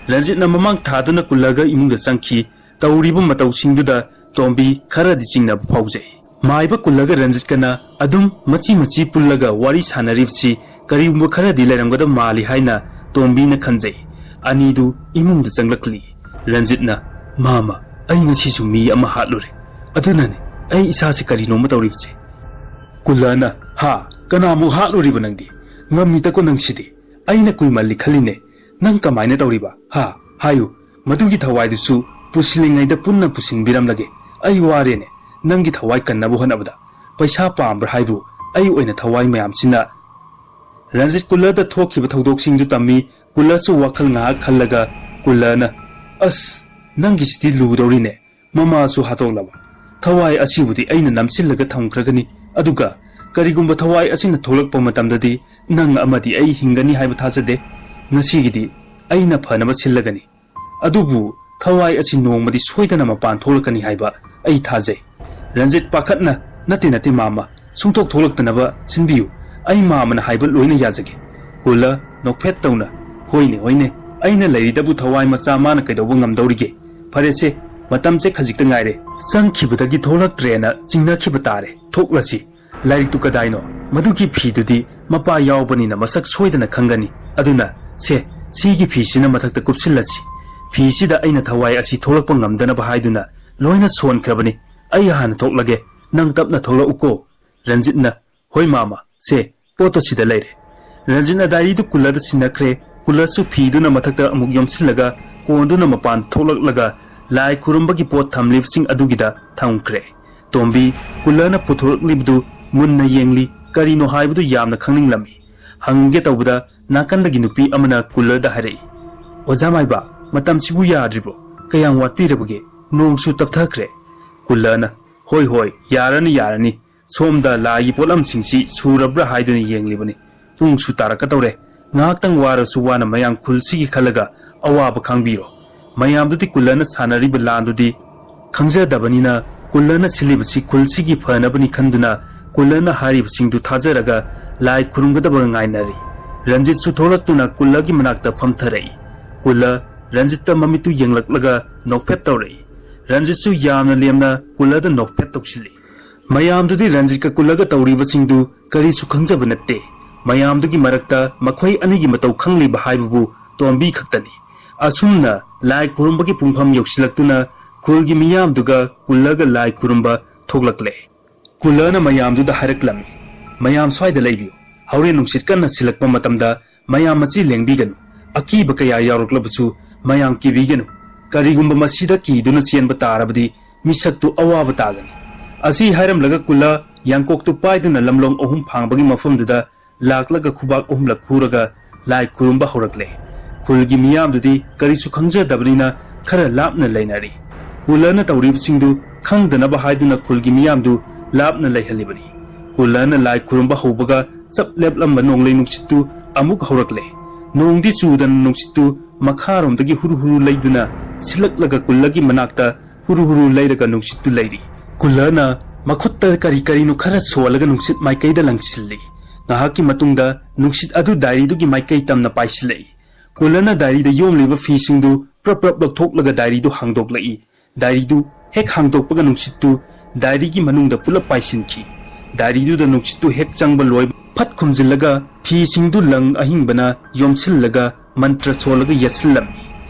ꯔꯟꯖꯤꯠꯅ ꯃꯃꯥꯡ ꯊꯥꯗꯨꯅ ꯀꯨꯜꯂꯒ ꯏꯃꯨꯡꯗ ꯆꯪꯈꯤ꯫ ꯇꯧꯔꯤꯕ ꯃꯇꯧꯁꯤꯡꯗꯨꯗ ꯇꯣꯝꯕꯤ ꯈꯔꯗꯤ ꯆꯤꯡꯅꯕ ꯐꯥꯎꯖꯩ꯫ ꯃꯥꯏꯕ ꯀꯨꯜꯂꯒ ꯔꯟꯖꯤꯠꯀꯅ ꯑꯗꯨꯝ ꯃꯆꯤ ꯃꯆꯤ ꯄꯨꯜꯂꯒ ꯋꯥꯔꯤ ꯁꯥꯟꯅꯔꯤꯕꯁꯤ ꯀꯔꯤꯒꯨꯝꯕ ꯈꯔꯗꯤ ꯂꯩꯔꯝꯒꯗꯕ ꯃꯥꯜꯂꯤ ꯍꯥꯏꯅ ꯇꯣꯝꯕꯤꯅ ꯈꯟꯖꯩ꯫ ꯑꯅꯤꯗꯨ ꯏꯃꯨꯡꯗ ꯆꯪꯂꯛꯂꯤ꯫ ꯔꯟꯖꯤꯠꯅ, "ꯃꯥꯃ, ꯑꯩ ꯉꯁꯤꯁꯨ ꯃꯤ ꯑꯃ ꯍꯥꯠꯂꯨꯔꯦ꯫ ꯑꯗꯨꯅꯅꯦ ꯑꯩ ꯏꯁꯥꯁꯦ ꯀꯔꯤꯅꯣꯝꯃ ꯇꯧꯔꯤꯕꯁꯦ꯫" ꯀꯨꯜꯂꯅ, "ꯍꯥ? ꯀꯅꯥꯃꯨꯛ ꯍꯥꯠꯂꯨꯔꯤꯕ ꯅꯪꯗꯤ? ꯉꯝꯃꯤꯗꯀꯣ ꯅꯪꯁꯤꯗꯤ꯫ ꯑꯩꯅ ꯀꯨꯏꯃꯜꯂꯤ ꯈꯜꯂꯤꯅꯦ꯫ ꯅꯪ ꯀꯃꯥꯏꯅ ꯇꯧꯔꯤꯕ? ꯍꯥ? ꯍꯥꯏꯌꯨ꯫ ꯃꯗꯨꯒꯤ ꯊꯋꯥꯏꯗꯨꯁꯨ ꯄꯨꯁꯤꯜꯂꯤꯉꯩꯗ ꯄꯨꯟꯅ ꯄꯨꯁꯤꯟꯕꯤꯔꯝꯂꯒꯦ꯫ ꯑꯩ ꯋꯥꯔꯦꯅꯦ꯫ ꯅꯪꯒꯤ ꯊꯋꯥꯏ ꯀꯟꯅꯕ ꯍꯣꯠꯅꯕꯗ ꯄꯩꯁꯥ ꯄꯥꯝꯕ꯭ꯔꯥ ꯍꯥꯏꯕꯨ? ꯑꯩ ꯑꯣꯏꯅ ꯊꯋꯥꯏ ꯃꯌꯥꯝꯁꯤꯅ꯫" ꯔꯟꯖꯤꯠ ꯀꯨꯜꯂꯗ ꯊꯣꯛꯈꯤꯕ ꯊꯧꯗꯣꯛꯁꯤꯡꯗꯨ ꯇꯝꯃꯤ꯫ ꯀꯨꯜꯂꯁꯨ ꯋꯥꯈꯜ ꯉꯥꯏꯍꯥꯛ ꯈꯜꯂꯒ ꯀꯨꯜꯂꯅ, "ꯑꯁ, ꯅꯪꯒꯤꯁꯤꯗꯤ ꯂꯨꯗꯧꯔꯤꯅꯦ꯫ ꯃꯃꯥꯁꯨ ꯍꯥꯠꯇꯣꯛꯂꯕ꯫ ꯊꯋꯥꯏ ꯑꯁꯤꯕꯨꯗꯤ ꯑꯩꯅ ꯅꯝꯁꯤꯜꯂꯒ ꯊꯝꯈ꯭ꯔꯒꯅꯤ꯫ ꯑꯗꯨꯒ ꯀꯔꯤꯒꯨꯝꯕ ꯊꯋꯥꯏ ꯑꯁꯤꯅ ꯊꯣꯛꯂꯛꯄ ꯃꯇꯝꯗꯗꯤ ꯅꯪ ꯑꯃꯗꯤ ꯑꯩ ꯍꯤꯡꯒꯅꯤ ꯍꯥꯏꯕ ꯊꯥꯖꯗꯦ꯫ ꯉꯁꯤꯒꯤꯗꯤ ꯑꯩꯅ ꯐꯅꯕ ꯁꯤꯜꯂꯒꯅꯤ꯫ ꯑꯗꯨꯕꯨ ꯊꯋꯥꯏ ꯑꯁꯤ ꯅꯣꯡꯃꯗꯤ ꯁꯣꯏꯗꯅ ꯃꯄꯥꯟ ꯊꯣꯛꯂꯛꯀꯅꯤ ꯍꯥꯏꯕ ꯑꯩ ꯊꯥꯖꯩ꯫" ꯔꯟꯖꯤꯠ ꯄꯥꯈꯠꯅ, "ꯅꯠꯇꯦ, ꯅꯠꯇꯦ, ꯃꯥꯃ꯫ ꯁꯨꯡꯊꯣꯛ ꯊꯣꯛꯂꯛꯇꯅꯕ ꯁꯤꯟꯕꯤꯌꯨ꯫ ꯑꯩ ꯃꯥꯃꯅ ꯍꯥꯏꯕ ꯂꯣꯏꯅ ꯌꯥꯖꯒꯦ꯫" ꯀꯨꯜꯂ ꯅꯣꯛꯐꯦꯠ ꯇꯧꯅ, "ꯍꯣꯏꯅꯦ, ꯍꯣꯏꯅꯦ, ꯑꯩꯅ ꯂꯩꯔꯤꯗꯕꯨ ꯊꯋꯥꯏ ꯃꯆꯥ ꯃꯥꯅ ꯀꯩꯗꯧꯕ ꯉꯝꯗꯧꯔꯤꯒꯦ? ꯐꯔꯦꯁꯦ, ꯃꯇꯝꯁꯦ ꯈꯖꯤꯛꯇ ꯉꯥꯏꯔꯦ꯫ ꯆꯪꯈꯤꯕꯗꯒꯤ ꯊꯣꯛꯂꯛꯇ꯭ꯔꯦꯅ ꯆꯤꯡꯅꯈꯤꯕ ꯇꯥꯔꯦ꯫ ꯊꯣꯛꯂꯁꯤ꯫ ꯂꯥꯏꯔꯤꯛꯇꯨ ꯀꯗꯥꯏꯅꯣ? ꯃꯗꯨꯒꯤ ꯐꯤꯗꯨꯗꯤ ꯃꯄꯥ ꯌꯥꯎꯕꯅꯤꯅ ꯃꯁꯛ ꯁꯣꯏꯗꯅ ꯈꯪꯒꯅꯤ꯫ ꯑꯗꯨꯅ ꯁꯦ, ꯁꯤꯒꯤ ꯐꯤꯁꯤꯅ ꯃꯊꯛꯇ ꯀꯨꯞꯁꯤꯜꯂꯁꯤ꯫ ꯐꯤꯁꯤꯗ ꯑꯩꯅ ꯊꯋꯥꯏ ꯑꯁꯤ ꯊꯣꯛꯂꯛꯄ ꯉꯝꯗꯅꯕ ꯍꯥꯏꯗꯨꯅ ꯂꯣꯏꯅ ꯁꯣꯟꯈ꯭ꯔꯕꯅꯤ꯫ ꯑꯩ ꯍꯥꯟꯅ ꯊꯣꯛꯂꯒꯦ꯫ ꯅꯪ ꯇꯞꯅ ꯊꯣꯛꯂꯛꯎꯀꯣ꯫" ꯔꯟꯖꯤꯠꯅ, "ꯍꯣꯏ ꯃꯥꯃ, ꯁꯦ, ꯄꯣꯠꯇꯣ ꯁꯤꯗ ꯂꯩꯔꯦ꯫" ꯔꯟꯖꯤꯠꯅ ꯗꯥꯏꯔꯤꯗꯨ ꯀꯨꯜꯂꯗ ꯁꯤꯟꯅꯈ꯭ꯔꯦ꯫ ꯀꯨꯜꯂꯁꯨ ꯐꯤꯗꯨꯅ ꯃꯊꯛꯇ ꯑꯃꯨꯛ ꯌꯣꯝꯁꯤꯜꯂꯒ ꯀꯣꯟꯗꯨꯅ ꯃꯄꯥꯟ ꯊꯣꯛꯂꯛꯂꯒ ꯂꯥꯏ ꯈꯨꯔꯨꯝꯕꯒꯤ ꯄꯣꯠ ꯊꯝꯂꯤꯕꯁꯤꯡ ꯑꯗꯨꯒꯤꯗ ꯊꯝꯈ꯭ꯔꯦ꯫ ꯇꯣꯝꯕꯤ ꯀꯨꯜꯂꯅ ꯄꯨꯊꯣꯔꯛꯂꯤꯕꯗꯨ ꯃꯨꯟꯅ ꯌꯦꯡꯂꯤ꯫ ꯀꯔꯤꯅꯣ ꯍꯥꯏꯕꯗꯨ ꯌꯥꯝꯅ ꯈꯪꯅꯤꯡꯂꯝꯃꯤ꯫ ꯍꯪꯒꯦ ꯇꯧꯕꯗ ꯅꯥꯀꯟꯗꯒꯤ ꯅꯨꯄꯤ ꯑꯃꯅ ꯀꯨꯜꯂꯔꯗ ꯍꯥꯏꯔꯛꯏ, "ꯑꯣꯖꯥ ꯃꯥꯏꯕ, ꯃꯇꯝꯁꯤꯕꯨ ꯌꯥꯗ꯭ꯔꯤꯕꯣ? ꯀꯌꯥꯝ ꯋꯥꯠꯄꯤꯔꯕꯒꯦ? ꯅꯣꯡꯁꯨ ꯇꯞꯊꯈ꯭ꯔꯦ꯫" ꯀꯨꯜꯂꯔꯅ, "ꯍꯣꯏ ꯍꯣꯏ, ꯌꯥꯔꯅꯤ ꯌꯥꯔꯅꯤ, ꯁꯣꯝꯗ ꯂꯥꯏꯒꯤ ꯄꯣꯠꯂꯝꯁꯤꯡꯁꯤ ꯁꯨꯔꯕ꯭ꯔꯥ ꯍꯥꯏꯗꯨꯅ ꯌꯦꯡꯂꯤꯕꯅꯤ꯫ ꯄꯨꯡꯁꯨ ꯇꯥꯔꯛꯀꯗꯧꯔꯦ꯫ ꯉꯥꯏꯍꯥꯛꯇꯪ ꯋꯥꯔꯁꯨ ꯋꯥꯅ ꯃꯌꯥꯝ ꯈꯨꯜꯁꯤꯒꯤ ꯈꯜꯂꯒ ꯑꯋꯥꯕ ꯈꯥꯡꯕꯤꯔꯣ꯫" ꯃꯌꯥꯝꯗꯨꯗꯤ ꯀꯨꯜꯂꯔꯅ ꯁꯥꯟꯅꯔꯤꯕ ꯂꯥꯟꯗꯨꯗꯤ ꯈꯪꯖꯗꯕꯅꯤꯅ, ꯀꯨꯜꯂꯔꯅ ꯁꯤꯜꯂꯤꯕꯁꯤ ꯈꯨꯜꯁꯤꯒꯤ ꯐꯅꯕꯅꯤ ꯈꯟꯗꯨꯅ ꯀꯨꯜꯂꯔꯅ ꯍꯥꯏꯔꯤꯕꯁꯤꯡꯗꯨ ꯊꯥꯖꯔꯒ ꯂꯥꯏ ꯈꯨꯔꯨꯝꯒꯗꯕ ꯉꯥꯏꯅꯔꯤ꯫ ꯔꯟꯖꯤꯠꯁꯨ ꯊꯣꯛꯂꯛꯇꯨꯅ ꯀꯨꯜꯂꯔꯒꯤ ꯃꯅꯥꯛꯇ ꯐꯝꯊꯔꯛꯏ꯫ ꯀꯨꯜꯂꯔ ꯔꯟꯖꯤꯠꯇ ꯃꯃꯤꯠꯇꯨ ꯌꯦꯡꯂꯛꯂꯒ ꯅꯣꯛꯐꯦꯠ ꯇꯧꯔꯛꯏ꯫ ꯔꯟꯖꯤꯠꯁꯨ ꯌꯥꯝꯅ ꯂꯦꯝꯅ ꯀꯨꯜꯂꯔꯗ ꯅꯣꯛꯐꯦꯠ ꯇꯧꯁꯤꯜꯂꯤ꯫ ꯃꯌꯥꯝꯗꯨꯗꯤ ꯔꯟꯖꯤꯠꯀ ꯀꯨꯜꯂꯔꯒ ꯇꯧꯔꯤꯕꯁꯤꯡꯗꯨ ꯀꯔꯤꯁꯨ ꯈꯪꯖꯕ ꯅꯠꯇꯦ꯫ ꯃꯌꯥꯝꯗꯨꯒꯤ ꯃꯔꯛꯇ ꯃꯈꯣꯏ ꯑꯅꯤꯒꯤ ꯃꯇꯧ ꯈꯪꯂꯤꯕ ꯍꯥꯏꯕꯕꯨ ꯇꯣꯝꯕꯤ ꯈꯛꯇꯅꯤ꯫ ꯑꯁꯨꯝꯅ ꯂꯥꯏ ꯈꯨꯔꯨꯝꯕꯒꯤ ꯄꯨꯡꯐꯝ ꯌꯧꯁꯤꯜꯂꯛꯇꯨꯅ ꯈꯨꯜꯒꯤ ꯃꯤꯌꯥꯝꯗꯨꯒ ꯀꯨꯜꯂꯔꯒ ꯂꯥꯏ ꯈꯨꯔꯨꯝꯕ ꯊꯣꯛꯂꯛꯂꯦ꯫ ꯀꯨꯜꯂꯔꯅ ꯃꯌꯥꯝꯗꯨꯗ ꯍꯥꯏꯔꯛꯂꯝꯃꯤ, "ꯃꯌꯥꯝ ꯁ꯭ꯋꯥꯏꯗ ꯂꯩꯕꯤꯌꯨ, ꯍꯣꯔꯦꯟ ꯅꯨꯡꯁꯤꯠ ꯀꯟꯅ ꯁꯤꯜꯂꯛꯄ ꯃꯇꯝꯗ ꯃꯌꯥꯝ ꯃꯁꯤ ꯂꯦꯡꯕꯤꯒꯅꯨ꯫ ꯑꯀꯤꯕ ꯀꯌꯥ ꯌꯥꯎꯔꯛꯂꯕꯁꯨ ꯃꯌꯥꯝ ꯀꯤꯕꯤꯒꯅꯨ꯫ ꯀꯔꯤꯒꯨꯝꯕ ꯃꯁꯤꯗ ꯀꯤꯗꯨꯅ ꯆꯦꯟꯕ ꯇꯥꯔꯕꯗꯤ ꯃꯤꯁꯛꯇꯨ ꯑꯋꯥꯕ ꯇꯥꯒꯅꯤ꯫ ꯑꯁꯤ ꯍꯥꯏꯔꯝꯂꯒ ꯀꯨꯜꯂ ꯌꯥꯡꯀꯣꯛꯇꯨ ꯄꯥꯏꯗꯨꯅ ꯂꯝꯂꯣꯡ ꯑꯍꯨꯝ ꯐꯥꯡꯕꯒꯤ ꯃꯐꯝꯗꯨꯗ ꯂꯥꯛꯂꯒ ꯈꯨꯕꯥꯛ ꯑꯍꯨꯝꯂꯛ ꯈꯨꯔꯒ ꯂꯥꯏ ꯈꯨꯔꯨꯝꯕ ꯍꯧꯔꯛꯂꯦ꯫ ꯈꯨꯜꯒꯤ ꯃꯤꯌꯥꯝꯗꯨꯗꯤ ꯀꯔꯤꯁꯨ ꯈꯪꯖꯗꯕꯅꯤꯅ ꯈꯔ ꯂꯥꯞꯅ ꯂꯩꯅꯔꯤ꯫ ꯀꯨꯜꯂꯔꯅ ꯇꯧꯔꯤꯕꯁꯤꯡꯗꯨ ꯈꯪꯗꯅꯕ ꯍꯥꯏꯗꯨꯅ ꯈꯨꯜꯒꯤ ꯃꯤꯌꯥꯝꯗꯨ ꯂꯥꯞꯅ ꯂꯩꯍꯜꯂꯤꯕꯅꯤ꯫ ꯀꯨꯜꯂꯔꯅ ꯂꯥꯏ ꯈꯨꯔꯨꯝꯕ ꯍꯧꯕꯒ ꯆꯞ ꯂꯦꯞꯂꯝꯕ ꯅꯣꯡꯂꯩ ꯅꯨꯡꯁꯤꯠꯇꯨ ꯑꯃꯨꯛ ꯍꯧꯔꯛꯂꯦ꯫ ꯅꯣꯡꯗꯤ ꯆꯨꯗꯅ ꯅꯨꯡꯁꯤꯠꯇꯨ ꯃꯈꯥꯔꯣꯝꯗꯒꯤ ꯍꯨꯔꯨ ꯍꯨꯔꯨ ꯂꯩꯗꯨꯅ ꯁꯤꯜꯂꯛꯂꯒ ꯀꯨꯜꯂꯒꯤ ꯃꯅꯥꯛꯇ ꯍꯨꯔꯨ ꯍꯨꯔꯨ ꯂꯩꯔꯒ ꯅꯨꯡꯁꯤꯠꯇꯨ ꯂꯩꯔꯤ꯫ ꯀꯨꯜꯂꯔꯅ ꯃꯈꯨꯠꯇ ꯀꯔꯤ ꯀꯔꯤꯅꯣ ꯈꯔ ꯁꯣꯜꯂꯒ ꯅꯨꯡꯁꯤꯠ ꯃꯥꯏꯀꯩꯗ ꯂꯪꯁꯤꯜꯂꯤ꯫ ꯉꯥꯏꯍꯥꯛꯀꯤ ꯃꯇꯨꯡꯗ ꯅꯨꯡꯁꯤꯠ ꯑꯗꯨ ꯗꯥꯏꯔꯤꯗꯨꯒꯤ ꯃꯥꯏꯀꯩ ꯇꯝꯅ ꯄꯥꯏꯁꯤꯜꯂꯛꯏ꯫ ꯀꯨꯜꯂꯔꯅ ꯗꯥꯏꯔꯤꯗ ꯌꯣꯝꯂꯤꯕ ꯐꯤꯁꯤꯡꯗꯨ ꯄ꯭ꯔꯞ ꯄ꯭ꯔꯞ ꯂꯧꯊꯣꯛꯂꯒ ꯗꯥꯏꯔꯤꯗꯨ ꯍꯥꯡꯗꯣꯛꯂꯛꯏ꯫ ꯗꯥꯏꯔꯤꯗꯨ ꯍꯦꯛ ꯍꯥꯡꯗꯣꯛꯄꯒ ꯅꯨꯡꯁꯤꯠꯇꯨ ꯗꯥꯏꯔꯤꯒꯤ ꯃꯅꯨꯡꯗ ꯄꯨꯂꯞ ꯄꯥꯏꯁꯤꯟꯈꯤ꯫ ꯗꯥꯏꯔꯤꯗꯨꯗ ꯅꯨꯡꯁꯤꯠꯇꯨ ꯍꯦꯛ ꯆꯪꯕ ꯂꯣꯏꯕ ꯐꯠ ꯈꯨꯝꯖꯤꯜꯂꯒ ꯐꯤꯁꯤꯡꯗꯨ ꯂꯪ ꯑꯍꯤꯡꯕꯅ ꯌꯣꯝꯁꯤꯜꯂꯒ ꯃꯟꯇ꯭ꯔ ꯁꯣꯜꯂꯒ ꯌꯦꯠꯁꯤꯜꯂꯝꯃꯤ꯫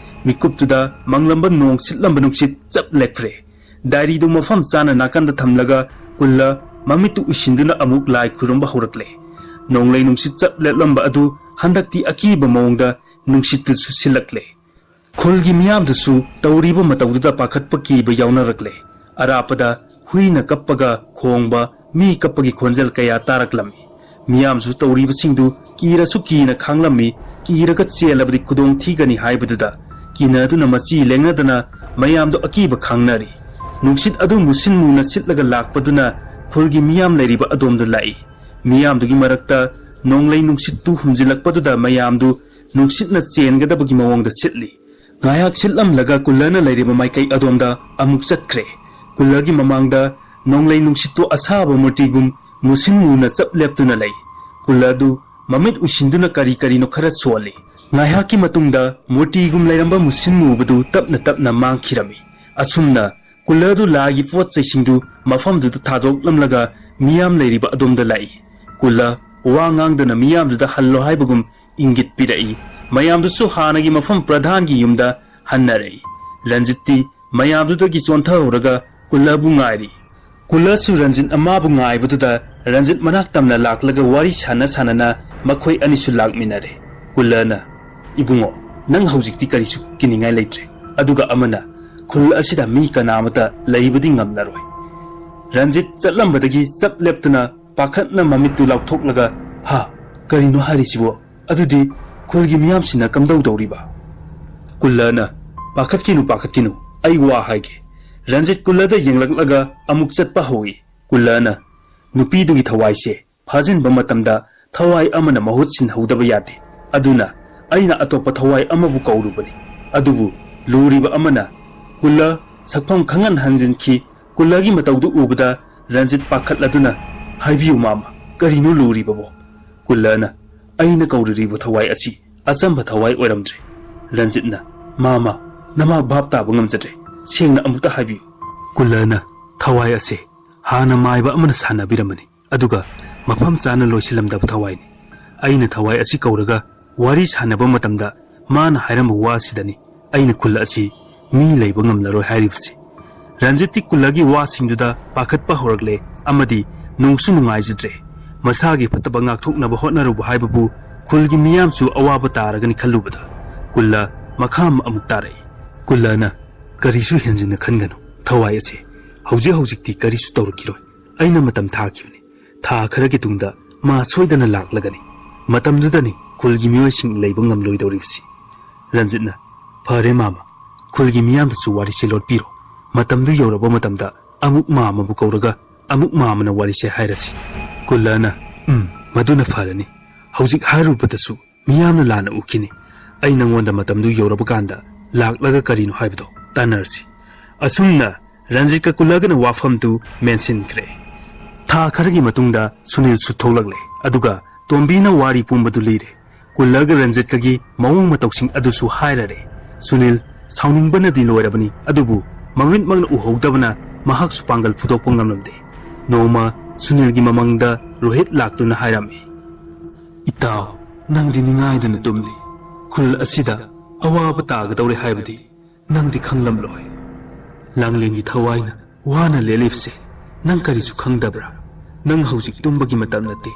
ꯃꯤꯀꯨꯞꯇꯨꯗ ꯃꯪꯂꯝꯕ ꯅꯣꯡ ꯁꯤꯠꯂꯝꯕ ꯅꯨꯡꯁꯤꯠ ꯆꯞ ꯂꯦꯞꯈ꯭ꯔꯦ꯫ ꯗꯥꯏꯔꯤꯗꯨ ꯃꯐꯝ ꯆꯥꯅ ꯅꯥꯀꯟꯗ ꯊꯝꯂꯒ ꯀꯨꯜꯂ ꯃꯃꯤꯠꯇꯨ ꯎꯏꯁꯤꯟꯗꯨꯅ ꯑꯃꯨꯛ ꯂꯥꯏ ꯈꯨꯔꯨꯝꯕ ꯍꯧꯔꯛꯂꯦ꯫ ꯅꯣꯡꯂꯩ ꯅꯨꯡꯁꯤꯠ ꯆꯞ ꯂꯦꯞꯂꯝꯕ ꯑꯗꯨ ꯍꯟꯗꯛꯇꯤ ꯑꯀꯤꯕ ꯃꯑꯣꯡꯗ ꯅꯨꯡꯁꯤꯠꯇꯨꯁꯨ ꯁꯤꯜꯂꯛꯂꯦ꯫ ꯈꯨꯜꯒꯤ ꯃꯤꯌꯥꯝꯗꯨꯁꯨ ꯇꯧꯔꯤꯕ ꯃꯇꯧꯗꯨꯗ ꯄꯥꯈꯠꯄ ꯀꯤꯕ ꯌꯥꯎꯅꯔꯛꯂꯦ꯫ ꯑꯔꯥꯞꯄꯗ ꯍꯨꯏꯅ ꯀꯞꯄꯒ ꯈꯣꯡꯕ, ꯃꯤ ꯀꯞꯄꯒꯤ ꯈꯣꯟꯖꯦꯜ ꯀꯌꯥ ꯇꯥꯔꯛꯂꯝꯃꯤ꯫ ꯃꯤꯌꯥꯝꯁꯨ ꯇꯧꯔꯤꯕꯁꯤꯡꯗꯨ ꯀꯤꯔꯁꯨ ꯀꯤꯅ ꯈꯥꯡꯂꯝꯃꯤ꯫ ꯀꯤꯔꯒ ꯆꯦꯜꯂꯕꯗꯤ ꯈꯨꯗꯣꯡ ꯊꯤꯒꯅꯤ ꯍꯥꯏꯕꯗꯨꯗ ꯀꯤꯅꯗꯨꯅ ꯃꯆꯤ ꯂꯦꯡꯅꯗꯅ ꯃꯌꯥꯝꯗꯣ ꯑꯀꯤꯕ ꯈꯥꯡꯅꯔꯤ꯫ ꯅꯨꯡꯁꯤꯠ ꯑꯗꯨ ꯃꯨꯁꯤꯟ ꯃꯨꯅ ꯁꯤꯠꯂꯒ ꯂꯥꯛꯄꯗꯨꯅ ꯈꯨꯜꯒꯤ ꯃꯤꯌꯥꯝ ꯂꯩꯔꯤꯕ ꯑꯗꯣꯝꯗ ꯂꯥꯛꯏ꯫ ꯃꯤꯌꯥꯝꯗꯨꯒꯤ ꯃꯔꯛꯇ ꯅꯣꯡꯂꯩ ꯅꯨꯡꯁꯤꯠꯇꯨ ꯍꯨꯝꯖꯤꯜꯂꯛꯄꯗꯨꯗ ꯃꯌꯥꯝꯗꯨ ꯅꯨꯡꯁꯤꯠꯅ ꯆꯦꯟꯒꯗꯕꯒꯤ ꯃꯑꯣꯡꯗ ꯁꯤꯠꯂꯤ꯫ ꯉꯥꯏꯍꯥꯛ ꯁꯤꯠꯂꯝꯂꯒ ꯀꯨꯜꯂꯅ ꯂꯩꯔꯤꯕ ꯃꯥꯏꯀꯩ ꯑꯗꯣꯝꯗ ꯑꯃꯨꯛ ꯆꯠꯈ꯭ꯔꯦ꯫ ꯀꯨꯜꯂꯒꯤ ꯃꯃꯥꯡꯗ ꯅꯣꯡꯂꯩ ꯅꯨꯡꯁꯤꯠꯇꯨ ꯑꯁꯥꯕ ꯃꯨꯔꯇꯤꯒꯨꯝ ꯃꯨꯁꯤꯟ ꯃꯨꯅ ꯆꯞ ꯂꯦꯞꯇꯨꯅ ꯂꯩ꯫ ꯀꯨꯜꯂꯗꯨ ꯃꯃꯤꯠ ꯎꯏꯁꯤꯟꯗꯨꯅ ꯀꯔꯤ ꯀꯔꯤꯅꯣ ꯈꯔ ꯁꯣꯜꯂꯤ꯫ ꯉꯥꯏꯍꯥꯛꯀꯤ ꯃꯇꯨꯡꯗ ꯃꯨꯔꯇꯤꯒꯨꯝ ꯂꯩꯔꯝꯕ ꯃꯨꯁꯤꯟ ꯃꯨꯕꯗꯨ ꯇꯞꯅ ꯇꯞꯅ ꯃꯥꯡꯈꯤꯔꯝꯃꯤ꯫ ꯑꯁꯨꯝꯅ ꯀꯨꯜꯂꯗꯨ ꯂꯥꯏꯒꯤ ꯄꯣꯠ ꯆꯩꯁꯤꯡꯗꯨ ꯃꯐꯝꯗꯨꯗ ꯊꯥꯗꯣꯛꯂꯝꯂꯒ ꯃꯤꯌꯥꯝ ꯂꯩꯔꯤꯕ ꯑꯗꯣꯝꯗ ꯂꯥꯛꯏ꯫ ꯀꯨꯜꯂ ꯋꯥ ꯉꯥꯡꯗꯅ ꯃꯤꯌꯥꯝꯗꯨꯗ ꯍꯜꯂꯣ ꯍꯥꯏꯕꯒꯨꯝ ꯏꯪꯒꯤꯠ ꯄꯤꯔꯛꯏ꯫ ꯃꯌꯥꯝꯗꯨꯁꯨ ꯍꯥꯟꯅꯒꯤ ꯃꯐꯝ ꯄ꯭ꯔꯙꯥꯟꯒꯤ ꯌꯨꯝꯗ ꯍꯟꯅꯔꯛꯏ꯫ ꯔꯟꯖꯤꯠꯇꯤ ꯃꯌꯥꯝꯗꯨꯗꯒꯤ ꯆꯣꯟꯊꯍꯧꯔꯒ ꯀꯨꯜꯂꯕꯨ ꯉꯥꯏꯔꯤ꯫ ꯀꯨꯜꯂꯁꯨ ꯔꯟꯖꯤꯠ ꯑꯃꯕꯨ ꯉꯥꯏꯕꯗꯨꯗ ꯔꯟꯖꯤꯠ ꯃꯅꯥꯛ ꯇꯝꯅ ꯂꯥꯛꯂꯒ ꯋꯥꯔꯤ ꯁꯥꯟꯅ ꯁꯥꯟꯅꯅ ꯃꯈꯣꯏ ꯑꯅꯤꯁꯨ ꯂꯥꯛꯃꯤꯟꯅꯔꯦ꯫ ꯀꯨꯜꯂꯅ, "ꯏꯕꯨꯡꯉꯣ, ꯅꯪ ꯍꯧꯖꯤꯛꯇꯤ ꯀꯔꯤꯁꯨ ꯀꯤꯅꯤꯡꯉꯥꯏ ꯂꯩꯇ꯭ꯔꯦ꯫ ꯑꯗꯨꯒ ꯑꯃꯅ, ꯈꯨꯜ ꯑꯁꯤꯗ ꯃꯤ ꯀꯅꯥꯃꯠꯇ ꯂꯩꯕꯗꯤ ꯉꯝꯂꯔꯣꯏ"꯫ ꯔꯟꯖꯤꯠ ꯆꯠꯂꯝꯕꯗꯒꯤ ꯆꯞ ꯂꯦꯞꯇꯨꯅ ꯄꯥꯈꯠꯅ ꯃꯃꯤꯠꯇꯨ ꯂꯥꯎꯊꯣꯛꯂꯒ, "ꯍꯥ, ꯀꯔꯤꯅꯣ ꯍꯥꯏꯔꯤꯁꯤꯕꯣ? ꯑꯗꯨꯗꯤ ꯈꯨꯜꯒꯤ ꯃꯤꯌꯥꯝꯁꯤꯅ ꯀꯝꯗꯧꯗꯧꯔꯤꯕ?" ꯀꯨꯜꯂꯅ, "ꯄꯥꯈꯠꯀꯤꯅꯨ, ꯄꯥꯈꯠꯀꯤꯅꯨ, ꯑꯩ ꯋꯥ ꯍꯥꯏꯒꯦ"꯫ ꯔꯟꯖꯤꯠ ꯀꯨꯜꯂꯗ ꯌꯦꯡꯂꯛꯂꯒ ꯑꯃꯨꯛ ꯆꯠꯄ ꯍꯧꯏ꯫ ꯀꯨꯜꯂꯅ, "ꯅꯨꯄꯤꯗꯨꯒꯤ ꯊꯋꯥꯏꯁꯦ ꯐꯥꯖꯤꯟꯕ ꯃꯇꯝꯗ ꯊꯋꯥꯏ ꯑꯃꯅ ꯃꯍꯨꯠ ꯁꯤꯟꯍꯧꯗꯕ ꯌꯥꯗꯦ꯫ ꯑꯗꯨꯅ ꯑꯩꯅ ꯑꯇꯣꯞꯄ ꯊꯋꯥꯏ ꯑꯃꯕꯨ ꯀꯧꯔꯨꯕꯅꯤ꯫ ꯑꯗꯨꯕꯨ ꯂꯨꯔꯤꯕ ꯑꯃꯅ" ꯀꯨꯜꯂ ꯁꯛꯐꯝ ꯈꯪꯍꯟ ꯍꯟꯖꯤꯟꯈꯤ꯫ ꯀꯨꯜꯂꯒꯤ ꯃꯇꯧꯗꯨ ꯎꯕꯗ ꯔꯟꯖꯤꯠ ꯄꯥꯈꯠꯂꯗꯨꯅ, "ꯍꯥꯏꯕꯤꯌꯨ ꯃꯥꯃ, ꯀꯔꯤꯅꯣ ꯂꯨꯔꯤꯕꯕꯣ?" ꯀꯨꯜꯂꯅ, "ꯑꯩꯅ ꯀꯧꯔꯨꯔꯤꯕ ꯊꯋꯥꯏ ꯑꯁꯤ ꯑꯆꯝꯕ ꯊꯋꯥꯏ ꯑꯣꯏꯔꯝꯗ꯭ꯔꯦ"꯫ ꯔꯟꯖꯤꯠꯅ, "ꯃꯥꯃ, ꯅꯃꯥꯛ ꯚꯥꯞ ꯇꯥꯕ ꯉꯝꯖꯗ꯭ꯔꯦ꯫ ꯁꯦꯡꯅ ꯑꯃꯨꯛꯇ ꯍꯥꯏꯕꯤꯌꯨ"꯫ ꯀꯨꯜꯂꯅ, "ꯊꯋꯥꯏ ꯑꯁꯦ ꯍꯥꯟꯅ ꯃꯥꯏꯕ ꯑꯃꯅ ꯁꯥꯟꯅꯕꯤꯔꯝꯕꯅꯤ꯫ ꯑꯗꯨꯒ ꯃꯐꯝ ꯆꯥꯅ ꯂꯣꯏꯁꯤꯜꯂꯝꯗꯕ ꯊꯋꯥꯏꯅꯤ꯫ ꯑꯩꯅ ꯊꯋꯥꯏ ꯑꯁꯤ ꯀꯧꯔꯒ ꯋꯥꯔꯤ ꯁꯥꯟꯅꯕ ꯃꯇꯝꯗ ꯃꯥꯅ ꯍꯥꯏꯔꯝꯕ ꯋꯥ ꯑꯁꯤꯗꯅꯤ ꯑꯩꯅ ꯈꯨꯜ ꯑꯁꯤ ꯃꯤ ꯂꯩꯕ ꯉꯝꯂꯔꯣꯏ ꯍꯥꯏꯔꯤꯕꯁꯤ"꯫ ꯔꯟꯖꯤꯠꯇꯤ ꯀꯨꯜꯂꯒꯤ ꯋꯥꯁꯤꯡꯗꯨꯗ ꯄꯥꯈꯠꯄ ꯍꯧꯔꯛꯂꯦ ꯑꯃꯗꯤ ꯅꯨꯡꯁꯨ ꯅꯨꯡꯉꯥꯏꯖꯗ꯭ꯔꯦ꯫ ꯃꯁꯥꯒꯤ ꯐꯠꯇꯕ ꯉꯥꯛꯊꯣꯛꯅꯕ ꯍꯣꯠꯅꯔꯨꯕ ꯍꯥꯏꯕꯕꯨ ꯈꯨꯜꯒꯤ ꯃꯤꯌꯥꯝꯁꯨ ꯑꯋꯥꯕ ꯇꯥꯔꯒꯅꯤ ꯈꯜꯂꯨꯕꯗ ꯀꯨꯜꯂ ꯃꯈꯥ ꯑꯃꯨꯛ ꯇꯥꯔꯛꯏ꯫ ꯀꯨꯜꯂꯅ, "ꯀꯔꯤꯁꯨ ꯍꯦꯟꯖꯤꯟꯅ ꯈꯟꯒꯅꯨ꯫ ꯊꯋꯥꯏ ꯑꯁꯦ ꯍꯧꯖꯤꯛ ꯍꯧꯖꯤꯛꯇꯤ ꯀꯔꯤꯁꯨ ꯇꯧꯔꯛꯈꯤꯔꯣꯏ꯫ ꯑꯩꯅ ꯃꯇꯝ ꯊꯥꯈꯤꯕꯅꯤ꯫ ꯊꯥ ꯈꯔꯒꯤ ꯇꯨꯡꯗ ꯃꯥ ꯁꯣꯏꯗꯅ ꯂꯥꯛꯂꯒꯅꯤ꯫ ꯃꯇꯝꯗꯨꯗꯅꯤ ꯈꯨꯜꯒꯤ ꯃꯤꯑꯣꯏꯁꯤꯡ ꯂꯩꯕ ꯉꯝꯂꯣꯏꯗꯧꯔꯤꯕꯁꯤ꯫ ꯔꯟꯖꯤꯠꯅ, "ꯐꯔꯦ ꯃꯥꯃ, ꯈꯨꯜꯒꯤ ꯃꯤꯌꯥꯝꯗꯁꯨ ꯋꯥꯔꯤꯁꯦ ꯂꯣꯠꯄꯤꯔꯣ꯫ ꯃꯇꯝꯗꯨ ꯌꯧꯔꯕ ꯃꯇꯝꯗ ꯑꯃꯨꯛ ꯃꯥꯃꯕꯨ ꯀꯧꯔꯒ ꯑꯃꯨꯛ ꯃꯥꯃꯅ ꯋꯥꯔꯤꯁꯦ ꯍꯥꯏꯔꯁꯤ꯫" ꯀꯨꯜꯂꯥꯅ, "ꯎꯝ, ꯃꯗꯨꯅ ꯐꯔꯅꯤ꯫ ꯍꯧꯖꯤꯛ ꯍꯥꯏꯔꯨꯕꯗꯁꯨ ꯃꯤꯌꯥꯝꯅ ꯂꯥꯟꯅ ꯎꯈꯤꯅꯤ꯫ ꯑꯩ ꯅꯪꯉꯣꯟꯗ ꯃꯇꯝꯗꯨ ꯌꯧꯔꯕ ꯀꯥꯟꯗ ꯂꯥꯛꯂꯒ ꯀꯔꯤꯅꯣ ꯍꯥꯏꯕꯗꯣ ꯇꯥꯟꯅꯔꯁꯤ꯫" ꯑꯁꯨꯝꯅ ꯔꯟꯖꯤꯠꯀ ꯀꯨꯜꯂꯥꯒꯅ ꯋꯥꯐꯝꯗꯨ ꯃꯦꯟꯁꯤꯟꯈ꯭ꯔꯦ꯫ ꯊꯥ ꯈꯔꯒꯤ ꯃꯇꯨꯡꯗ ꯁꯨꯅꯤꯜꯁꯨ ꯊꯣꯛꯂꯛꯂꯦ꯫ ꯑꯗꯨꯒ ꯇꯣꯝꯕꯤꯅ ꯋꯥꯔꯤ ꯄꯨꯝꯕꯗꯨ ꯂꯤꯔꯦ꯫ ꯀꯨꯜꯂꯥꯒ ꯔꯟꯖꯤꯠꯀꯒꯤ ꯃꯑꯣꯡ ꯃꯇꯧꯁꯤꯡ ꯑꯗꯨꯁꯨ ꯍꯥꯏꯔꯔꯦ꯫ ꯁꯨꯅꯤꯜ ꯁꯥꯎꯅꯤꯡꯕꯅꯗꯤ ꯂꯣꯏꯔꯕꯅꯤ, ꯑꯗꯨꯕꯨ ꯃꯃꯤꯠꯃꯛꯅ ꯎꯍꯧꯗꯕꯅ ꯃꯍꯥꯛꯁꯨ ꯄꯥꯡꯒꯜ ꯐꯨꯗꯣꯛꯄ ꯉꯝꯂꯝꯗꯦ꯫ ꯅꯣꯡꯃ ꯁꯨꯅꯤꯜꯒꯤ ꯃꯃꯪꯗ ꯔꯣꯍꯤꯠ ꯂꯥꯛꯇꯨꯅ ꯍꯥꯏꯔꯝꯃꯤ, "ꯏꯇꯥꯎ, ꯅꯪꯗꯤ ꯅꯤꯡꯉꯥꯏꯗꯅ ꯇꯨꯝꯂꯤ꯫ ꯈꯨꯜ ꯑꯁꯤꯗ ꯑꯋꯥꯕ ꯇꯥꯒꯗꯧꯔꯦ ꯍꯥꯏꯕꯗꯤ ꯅꯪꯗꯤ ꯈꯪꯂꯝꯂꯣꯏ꯫ ꯂꯥꯡꯂꯦꯟꯒꯤ ꯊꯋꯥꯏꯅ ꯋꯥꯅ ꯂꯦꯜꯂꯤꯕꯁꯦ ꯅꯪ ꯀꯔꯤꯁꯨ ꯈꯪꯗꯕ꯭ꯔꯥ? ꯅꯪ ꯍꯧꯖꯤꯛ ꯇꯨꯝꯕꯒꯤ ꯃꯇꯝ ꯅꯠꯇꯦ꯫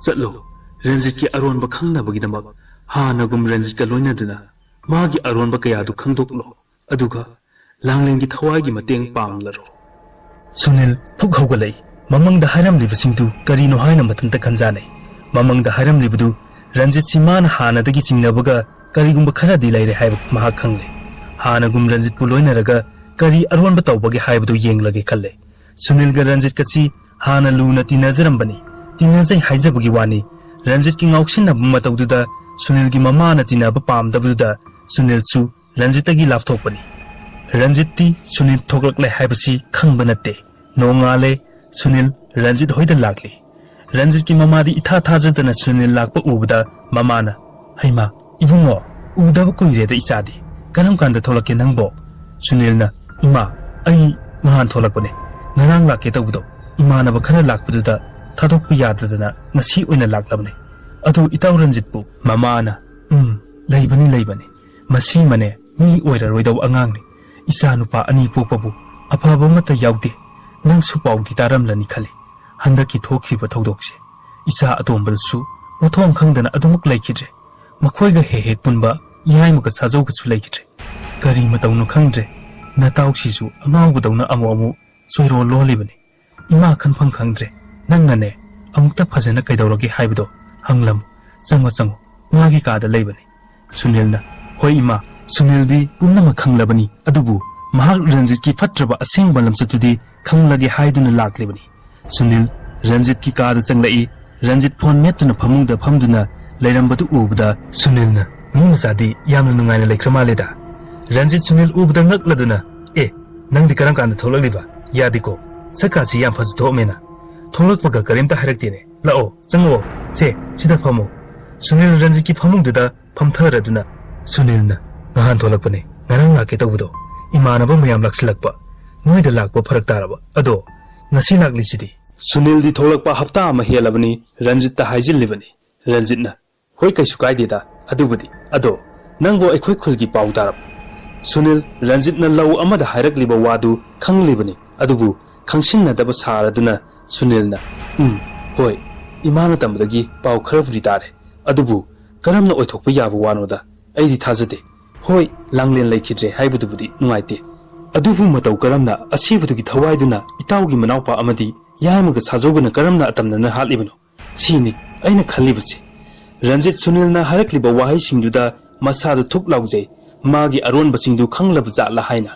ꯆꯠꯂꯣ, ꯔꯟꯖꯤꯠꯀꯤ ꯑꯔꯣꯟꯕ ꯈꯪꯅꯕꯒꯤꯗꯃꯛ ꯍꯥꯟꯅꯒꯨꯝ ꯔꯟꯖꯤꯠꯀ ꯂꯣꯏꯅꯗꯨꯅ ꯃꯥꯒꯤ ꯑꯔꯣꯟꯕ ꯀꯌꯥꯗꯨ ꯈꯪꯗꯣꯛꯂꯣ꯫ ꯑꯗꯨꯒ ꯂꯥꯡꯂꯦꯟꯒꯤ ꯊꯋꯥꯏꯒꯤ ꯃꯇꯦꯡ ꯄꯥꯡꯂꯔꯣ꯫" ꯁꯨꯅꯤꯜ ꯐꯨꯛ ꯍꯧꯒꯠꯂꯛꯏ꯫ ꯃꯃꯪꯗ ꯍꯥꯏꯔꯝꯂꯤꯕꯁꯤꯡꯗꯨ ꯀꯔꯤꯅꯣ ꯍꯥꯏꯅ ꯃꯊꯟꯇ ꯈꯟꯖꯥꯅꯩ꯫ ꯃꯃꯪꯗ ꯍꯥꯏꯔꯝꯂꯤꯕꯗꯨ ꯔꯟꯖꯤꯠꯁꯤ ꯃꯥꯅ ꯍꯥꯟꯅꯗꯒꯤ ꯆꯤꯡꯅꯕꯒ ꯀꯔꯤꯒꯨꯝꯕ ꯈꯔꯗꯤ ꯂꯩꯔꯦ ꯍꯥꯏꯕ ꯃꯍꯥꯛ ꯈꯪꯂꯦ꯫ ꯍꯥꯟꯅꯒꯨꯝ ꯔꯟꯖꯤꯠꯄꯨ ꯂꯣꯏꯅꯔꯒ ꯀꯔꯤ ꯑꯔꯣꯟꯕ ꯇꯧꯕꯒꯦ ꯍꯥꯏꯕꯗꯨ ꯌꯦꯡꯂꯒꯦ ꯈꯜꯂꯦ꯫ ꯁꯨꯅꯤꯜꯒ ꯔꯟꯖꯤꯠꯀꯁꯤ ꯍꯥꯟꯅ ꯂꯨꯅ ꯇꯤꯟꯅꯖꯔꯝꯕꯅꯤ꯫ ꯇꯤꯟꯅꯖꯩ ꯍꯥꯏꯖꯕꯒꯤ ꯋꯥꯅꯤ꯫ ꯔꯟꯖꯤꯠꯀꯤ ꯉꯥꯎꯁꯤꯟꯅꯕ ꯃꯇꯧꯗꯨꯗ ꯁꯨꯅꯤꯜꯒꯤ ꯃꯃꯥꯅ ꯇꯤꯟꯅꯕ ꯄꯥꯝꯗꯕꯗꯨꯗ ꯁꯨꯅꯤꯜꯁꯨ ꯔꯟꯖꯤꯠꯇꯒꯤ ꯂꯥꯞꯊꯣꯛꯄꯅꯤ꯫ ꯔꯟꯖꯤꯠꯇꯤ ꯁꯨꯅꯤꯜ ꯊꯣꯛꯂꯛꯂꯦ ꯍꯥꯏꯕꯁꯤ ꯈꯪꯕ ꯅꯠꯇꯦ꯫ ꯅꯣꯡꯉꯥꯜꯂꯦ, ꯁꯨꯅꯤꯜ ꯔꯟꯖꯤꯠ ꯍꯣꯏꯗ ꯂꯥꯛꯂꯤ꯫ ꯔꯟꯖꯤꯠꯀꯤ ꯃꯃꯥꯗꯤ ꯏꯊꯥ ꯊꯥꯖꯗꯅ ꯁꯨꯅꯤꯜ ꯂꯥꯛꯄ ꯎꯕꯗ ꯃꯃꯥꯅ, "ꯍꯩꯃꯥ, ꯏꯕꯨꯡꯉꯣ, ꯎꯗꯕ ꯀꯨꯏꯔꯦꯗ ꯏꯆꯥꯗꯤ꯫ ꯀꯔꯝ ꯀꯥꯟꯗ ꯊꯣꯛꯂꯛꯀꯦ ꯅꯪꯕꯣ?" ꯁꯨꯅꯤꯜꯅ, "ꯏꯃꯥ, ꯑꯩ ꯅꯍꯥꯟ ꯊꯣꯛꯂꯛꯄꯅꯦ꯫ ꯉꯔꯥꯡ ꯂꯥꯛꯀꯦ ꯇꯧꯕꯗꯣ ꯏꯃꯥꯟꯅꯕ ꯈꯔ ꯂꯥꯛꯄꯗꯨꯗ ꯊꯥꯗꯣꯛꯄ ꯌꯥꯗꯗꯅ ꯉꯁꯤ ꯑꯣꯏꯅ ꯂꯥꯛꯂꯕꯅꯦ꯫ ꯑꯗꯣ ꯏꯇꯥꯎ ꯔꯟꯖꯤꯠꯄꯨ?" ꯃꯃꯥꯅ, "ꯎꯝ, ꯂꯩꯕꯅꯤ, ꯂꯩꯕꯅꯤ꯫ ꯃꯁꯤꯃꯅꯦ ꯃꯤ ꯑꯣꯏꯔꯔꯣꯏꯗꯧꯕ ꯑꯉꯥꯡꯅꯤ꯫ ꯏꯆꯥ ꯅꯨꯄꯥ ꯑꯅꯤ ꯄꯣꯛꯄꯕꯨ ꯑꯐꯕ ꯑꯃꯠꯇ ꯌꯥꯎꯗꯦ꯫ ꯅꯪꯁꯨ ꯄꯥꯎꯗꯤ ꯇꯥꯔꯝꯂꯅꯤ ꯈꯜꯂꯤ꯫ ꯍꯟꯗꯛꯀꯤ ꯊꯣꯛꯈꯤꯕ ꯊꯧꯗꯣꯛꯁꯦ, ꯏꯆꯥ ꯑꯇꯣꯝꯕꯗꯨꯁꯨ ꯃꯊꯣꯡ ꯈꯪꯗꯅ ꯑꯗꯨꯃꯛ ꯂꯩꯈꯤꯗ꯭ꯔꯦ꯫ ꯃꯈꯣꯏꯒ ꯍꯦꯛ ꯍꯦꯛ ꯄꯨꯟꯕ ꯌꯥꯏꯃꯒ ꯁꯥꯖꯧꯒꯁꯨ ꯂꯩꯈꯤꯗ꯭ꯔꯦ꯫ ꯀꯔꯤ ꯃꯇꯧꯅꯣ ꯈꯪꯗ꯭ꯔꯦ, ꯅꯇꯥꯎꯁꯤꯁꯨ ꯑꯉꯥꯎꯕꯗꯧꯅ ꯑꯃꯨꯛ ꯑꯃꯨꯛ ꯆꯣꯏꯔꯣꯜ ꯂꯣꯜꯂꯤꯕꯅꯤ꯫ ꯏꯃꯥ ꯈꯟꯐꯝ ꯈꯪꯗ꯭ꯔꯦ꯫ ꯅꯪꯅꯅꯦ, ꯑꯃꯨꯛꯇ ꯐꯖꯅ ꯀꯩꯗꯧꯔꯒꯦ ꯍꯥꯏꯕꯗꯣ ꯍꯪꯂꯝꯃꯨ꯫ ꯆꯪꯉꯣ, ꯆꯪꯉꯣ, ꯃꯥꯒꯤ ꯀꯥꯗ ꯂꯩꯕꯅꯤ꯫" ꯁꯨꯅꯤꯜꯅ, "ꯍꯣꯏ ꯏꯃꯥ꯫" ꯁꯨꯅꯤꯜꯗꯤ ꯄꯨꯝꯅꯃꯛ ꯈꯪꯂꯕꯅꯤ, ꯑꯗꯨꯕꯨ ꯃꯍꯥꯛ ꯔꯟꯖꯤꯠꯀꯤ ꯐꯠꯇ꯭ꯔꯕ ꯑꯁꯦꯡꯕ ꯂꯝꯆꯠꯇꯨꯗꯤ ꯈꯪꯂꯒꯦ ꯍꯥꯏꯗꯨꯅ ꯂꯥꯛꯂꯤꯕꯅꯤ꯫ ꯁꯨꯅꯤꯜ ꯔꯟꯖꯤꯠꯀꯤ ꯀꯥꯗ ꯆꯪꯂꯛꯏ꯫ ꯔꯟꯖꯤꯠ ꯐꯣꯟ ꯃꯦꯠꯇꯨꯅ ꯐꯃꯨꯡꯗ ꯐꯝꯗꯨꯅ ꯂꯩꯔꯝꯕꯗꯨ ꯎꯕꯗ ꯁꯨꯅꯤꯜꯅ, "ꯃꯤ ꯃꯆꯥꯗꯤ ꯌꯥꯝꯅ ꯅꯨꯡꯉꯥꯏꯅ ꯂꯩꯈ꯭ꯔ ꯃꯥꯜꯂꯦꯗ꯫" ꯔꯟꯖꯤꯠ ꯁꯨꯅꯤꯜ ꯎꯕꯗ ꯉꯛꯂꯗꯨꯅ, "ꯑꯦ, ꯅꯪꯗꯤ ꯀꯔꯝ ꯀꯥꯟꯗ ꯊꯣꯛꯂꯛꯂꯤꯕ? ꯌꯥꯗꯦꯀꯣ, ꯁꯛꯀꯥꯁꯤ ꯌꯥꯝ ꯐꯖ ꯊꯣꯛꯑꯝꯃꯦꯅ꯫ ꯊꯣꯛꯂꯛꯄꯒ ꯀꯔꯤꯝꯇ ꯍꯥꯏꯔꯛꯇꯦꯅꯦ꯫ ꯂꯥꯛꯑꯣ, ꯆꯪꯉꯛꯑꯣ꯫ ꯁꯦ, ꯁꯤꯗ ꯐꯝꯃꯣ꯫" ꯁꯨꯅꯤꯜ ꯔꯟꯖꯤꯠꯀꯤ ꯐꯃꯨꯡꯗꯨꯗ ꯐꯝꯊꯔꯗꯨꯅ, "ꯁꯨꯅꯤꯜꯅ ꯉꯍꯥꯟ ꯊꯣꯛꯂꯛꯄꯅꯦ, ꯉꯔꯥꯡ ꯂꯥꯛꯀꯦ ꯇꯧꯕꯗꯣ, ꯏꯃꯥꯟꯅꯕ ꯃꯌꯥꯝ ꯂꯥꯛꯁꯤꯜꯂꯛꯄ, ꯅꯣꯏꯗ ꯂꯥꯛꯄ ꯐꯔꯛ ꯇꯥꯔꯕ꯫ ꯑꯗꯣ ꯉꯁꯤ ꯂꯥꯛꯂꯤꯁꯤꯗꯤ?" ꯁꯨꯅꯤꯜꯗꯤ ꯊꯣꯛꯂꯛꯄ ꯍꯞꯇꯥ ꯑꯃ ꯍꯦꯜꯂꯕꯅꯤ ꯔꯟꯖꯤꯠꯇ ꯍꯥꯏꯖꯤꯜꯂꯤꯕꯅꯤ꯫ ꯔꯟꯖꯤꯠꯅ, "ꯍꯣꯏ, ꯀꯩꯁꯨ ꯀꯥꯏꯗꯦꯗ ꯑꯗꯨꯕꯨꯗꯤ꯫ ꯑꯗꯣ ꯅꯪꯕꯨ ꯑꯩꯈꯣꯏ ꯈꯨꯜꯒꯤ ꯄꯥꯎ ꯇꯥꯔꯕ?" ꯁꯨꯅꯤꯜ ꯔꯟꯖꯤꯠꯅ ꯂꯧ ꯑꯃꯗ ꯍꯥꯏꯔꯛꯂꯤꯕ ꯋꯥꯗꯨ ꯈꯪꯂꯤꯕꯅꯤ, ꯑꯗꯨꯕꯨ ꯈꯪꯁꯤꯟꯅꯗꯕ ꯁꯥꯔꯗꯨꯅ ꯁꯨꯅꯤꯜꯅ, "ꯎꯝ, ꯍꯣꯏ, ꯏꯃꯥꯅ ꯇꯝꯕꯗꯒꯤ ꯄꯥꯎ ꯈꯔꯕꯨꯗꯤ ꯇꯥꯔꯦ꯫ ꯑꯗꯨꯕꯨ ꯀꯔꯝꯅ ꯑꯣꯏꯊꯣꯛꯄ ꯌꯥꯕ ꯋꯥꯅꯣꯗ? ꯑꯩꯗꯤ ꯊꯥꯖꯗꯦ꯫ ꯍꯣꯏ, ꯂꯥꯡꯂꯦꯟ ꯂꯩꯈꯤꯗ꯭ꯔꯦ ꯍꯥꯏꯕꯗꯨꯕꯨꯗꯤ ꯅꯨꯡꯉꯥꯏꯇꯦ꯫ ꯑꯗꯨꯕꯨ ꯃꯇꯧ ꯀꯔꯝꯅ ꯑꯁꯤꯕꯗꯨꯒꯤ ꯊꯋꯥꯏꯗꯨꯅ ꯏꯇꯥꯎꯒꯤ ꯃꯅꯥꯎꯄꯥ ꯑꯃꯗꯤ ꯌꯥꯏꯃꯒ ꯁꯥꯖꯧꯒꯅ ꯀꯔꯝꯅ ꯑꯇꯝꯅꯅ ꯍꯥꯠꯂꯤꯕꯅꯣ? ꯁꯤꯅꯤ ꯑꯩꯅ ꯈꯜꯂꯤꯕꯁꯦ꯫" ꯔꯟꯖꯤꯠ ꯁꯨꯅꯤꯜꯅ ꯍꯥꯏꯔꯛꯂꯤꯕ ꯋꯥꯍꯩꯁꯤꯡꯗꯨꯗ ꯃꯁꯥꯗꯨ ꯊꯨꯛ ꯂꯥꯎꯖꯩ꯫ ꯃꯥꯒꯤ ꯑꯔꯣꯟꯕꯁꯤꯡꯗꯨ ꯈꯪꯂꯕ ꯖꯥꯠꯂ ꯍꯥꯏꯅ꯫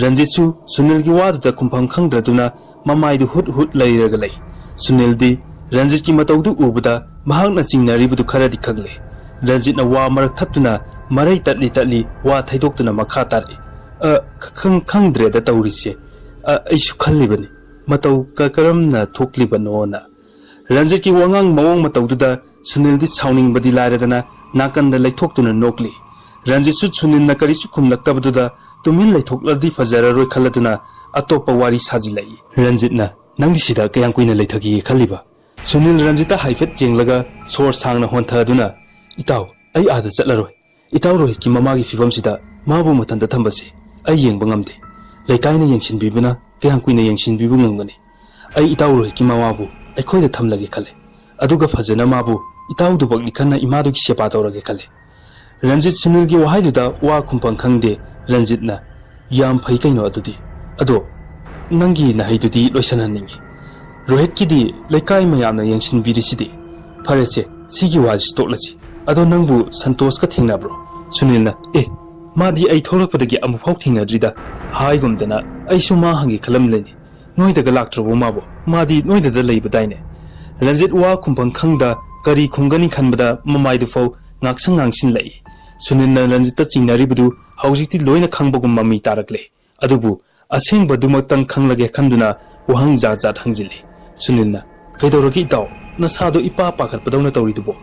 ꯔꯟꯖꯤꯠꯁꯨ ꯁꯨꯅꯤꯜꯒꯤ ꯋꯥꯗꯨꯗ ꯈꯨꯝꯐꯝ ꯈꯪꯗ꯭ꯔꯗꯨꯅ ꯃꯃꯥꯏꯗꯨ ꯍꯨꯠ ꯍꯨꯠ ꯂꯩꯔꯒ ꯂꯩ꯫ ꯁꯨꯅꯤꯜꯗꯤ ꯔꯟꯖꯤꯠꯀꯤ ꯃꯇꯧꯗꯨ ꯎꯕꯗ ꯃꯍꯥꯛꯅ ꯆꯤꯡꯅꯔꯤꯕꯗꯨ ꯈꯔꯗꯤ ꯈꯪꯂꯦ꯫ ꯔꯟꯖꯤꯠꯅ ꯋꯥ ꯃꯔꯛ ꯊꯠꯇꯨꯅ ꯃꯔꯩ ꯇꯠꯂꯤ ꯇꯠꯂꯤ ꯋꯥ ꯊꯩꯗꯣꯛꯇꯨꯅ ꯃꯈꯥ ꯇꯥꯔꯛꯏ꯫ "ꯑ, ꯈ-, ꯈꯪ-, ꯈꯪꯗ꯭ꯔꯦꯗ ꯇꯧꯔꯤꯁꯦ꯫ ꯑ, ꯑꯩꯁꯨ ꯈꯜꯂꯤꯕꯅꯤ, ꯃꯇꯧ ꯀ-, ꯀꯔꯝꯅ ꯊꯣꯛꯂꯤꯕꯅꯣꯅ꯫" ꯔꯟꯖꯤꯠꯀꯤ ꯋꯥꯉꯥꯡ ꯃꯑꯣꯡ ꯃꯇꯧꯗꯨꯗ ꯁꯨꯅꯤꯜꯗꯤ ꯁꯥꯎꯅꯤꯡꯕꯗꯤ ꯂꯥꯏꯔꯗꯅ ꯅꯥꯀꯟꯗ ꯂꯩꯊꯣꯛꯇꯨꯅ ꯅꯣꯛꯂꯤ꯫ ꯔꯟꯖꯤꯠꯁꯨ ꯁꯨꯅꯤꯜꯅ ꯀꯔꯤꯁꯨ ꯈꯨꯝꯂꯛꯇꯕꯗꯨꯗ ꯇꯨꯃꯤꯟ ꯂꯩꯊꯣꯛꯂꯗꯤ ꯐꯖꯔꯔꯣꯏ ꯈꯜꯂꯗꯨꯅ ꯑꯇꯣꯞꯄ ꯋꯥꯔꯤ ꯁꯥꯖꯤꯜꯂꯛꯏ꯫ ꯔꯟꯖꯤꯠꯅ, "ꯅꯪꯗꯤ ꯁꯤꯗ ꯀꯌꯥꯝ ꯀꯨꯏꯅ ꯂꯩꯊꯒꯦ ꯈꯜꯂꯤꯕ?" ꯁꯨꯅꯤꯜ ꯔꯟꯖꯤꯠꯇ ꯍꯥꯏꯐꯦꯠ ꯌꯦꯡꯂꯒ ꯁꯣꯔ ꯁꯥꯡꯅ ꯍꯣꯟꯊꯗꯨꯅ, "ꯏꯇꯥꯎ, ꯑꯩ ꯑꯥꯗ ꯆꯠꯂꯔꯣꯏ꯫ ꯏꯇꯥꯎ ꯔꯣꯍꯤꯠꯀꯤ ꯃꯃꯥꯒꯤ ꯐꯤꯕꯝꯁꯤꯗ ꯃꯥꯕꯨ ꯃꯊꯟꯇ ꯊꯝꯕꯁꯤ ꯑꯩ ꯌꯦꯡꯕ ꯉꯝꯗꯦ꯫ ꯂꯩꯀꯥꯏꯅ ꯌꯦꯡꯁꯤꯟꯕꯤꯕꯅ ꯀꯌꯥꯝ ꯀꯨꯏꯅ ꯌꯦꯡꯁꯤꯟꯕꯤꯕ ꯉꯝꯒꯅꯤ? ꯑꯩ ꯏꯇꯥꯎ ꯔꯣꯍꯤꯠꯀꯤ ꯃꯃꯥꯕꯨ ꯑꯩꯈꯣꯏꯗ ꯊꯝꯂꯒꯦ ꯈꯜꯂꯦ꯫ ꯑꯗꯨꯒ ꯐꯖꯅ ꯃꯥꯕꯨ ꯏꯇꯥꯎꯗꯨꯃꯛꯅꯤ ꯈꯟꯅ ꯏꯃꯥꯗꯨꯒꯤ ꯁꯦꯕꯥ ꯇꯧꯔꯒꯦ ꯈꯜꯂꯦ꯫" ꯔꯟꯖꯤꯠ ꯁꯨꯅꯤꯜꯒꯤ ꯋꯥꯍꯩꯗꯨꯗ ꯋꯥ ꯈꯨꯝꯐꯝ ꯈꯪꯗꯦ꯫ ꯔꯟꯖꯤꯠꯅ, "ꯌꯥꯝ ꯐꯩ ꯀꯩꯅꯣ ꯑꯗꯨꯗꯤ꯫ ꯑꯗꯣ ꯅꯪꯒꯤ ꯅꯍꯩꯗꯨꯗꯤ ꯂꯣꯏꯁꯤꯟꯍꯟꯅꯤꯡꯉꯤ꯫ ꯔꯣꯍꯤꯠꯀꯤꯗꯤ ꯂꯩꯀꯥꯏ ꯃꯌꯥꯝꯅ ꯌꯦꯡꯁꯤꯟꯕꯤꯔꯤꯁꯤꯗꯤ꯫ ꯐꯔꯦꯁꯦ, ꯁꯤꯒꯤ ꯋꯥꯁꯤ ꯇꯣꯛꯂꯁꯤ꯫ ꯑꯗꯣ ꯅꯪꯕꯨ ꯁꯟꯇꯣꯁꯀ ꯊꯦꯡꯅꯕ꯭ꯔꯣ? ꯁꯨꯅꯤꯜꯅ, "ꯑꯦ, ꯃꯥꯗꯤ ꯑꯩ ꯊꯣꯛꯂꯛꯄꯗꯒꯤ ꯑꯃꯨꯛꯐꯥꯎ ꯊꯦꯡꯅꯗ꯭ꯔꯤꯗ" ꯍꯥꯏꯒꯨꯝꯗꯅ ꯑꯩꯁꯨ ꯃꯥ ꯍꯪꯒꯦ ꯈꯜꯂꯝꯂꯦꯅꯦ꯫ "ꯅꯣꯏꯗꯒ ꯂꯥꯛꯇ꯭ꯔꯕꯣ ꯃꯥꯕꯣ? ꯃꯥꯗꯤ ꯅꯣꯏꯗꯗ ꯂꯩꯕꯗꯥꯏꯅꯦ?" ꯔꯟꯖꯤꯠ ꯋꯥ ꯈꯨꯝꯐꯝ ꯈꯪꯗ ꯀꯔꯤ ꯈꯨꯝꯒꯅꯤ ꯈꯟꯕꯗ ꯃꯃꯥꯏꯗꯨꯐꯥꯎ ꯉꯥꯛꯁꯪ ꯉꯥꯡꯁꯤꯜꯂꯛꯏ꯫ ꯁꯨꯅꯤꯜꯅ ꯔꯟꯖꯤꯠꯇ ꯆꯤꯡꯅꯔꯤꯕꯗꯨ ꯍꯧꯖꯤꯛꯇꯤ ꯂꯣꯏꯅ ꯈꯪꯕꯒꯨꯝ ꯃꯃꯤ ꯇꯥꯔꯛꯂꯦ꯫ ꯑꯗꯨꯕꯨ ꯑꯁꯦꯡꯕꯗꯨꯃꯛꯇꯪ ꯈꯪꯂꯒꯦ ꯈꯟꯗꯨꯅ ꯋꯥꯍꯪ ꯖꯥꯠ ꯖꯥꯠ ꯍꯪꯖꯤꯜꯂꯤ꯫ ꯁꯨꯅꯤꯜꯅ, "ꯀꯩꯗꯧꯔꯒꯦ ꯏꯇꯥꯎ? ꯅꯁꯥꯗꯣ ꯏꯄꯥ ꯄꯥꯈꯠꯄꯗꯧꯅ ꯇꯧꯔꯤꯗꯨꯕꯣ?"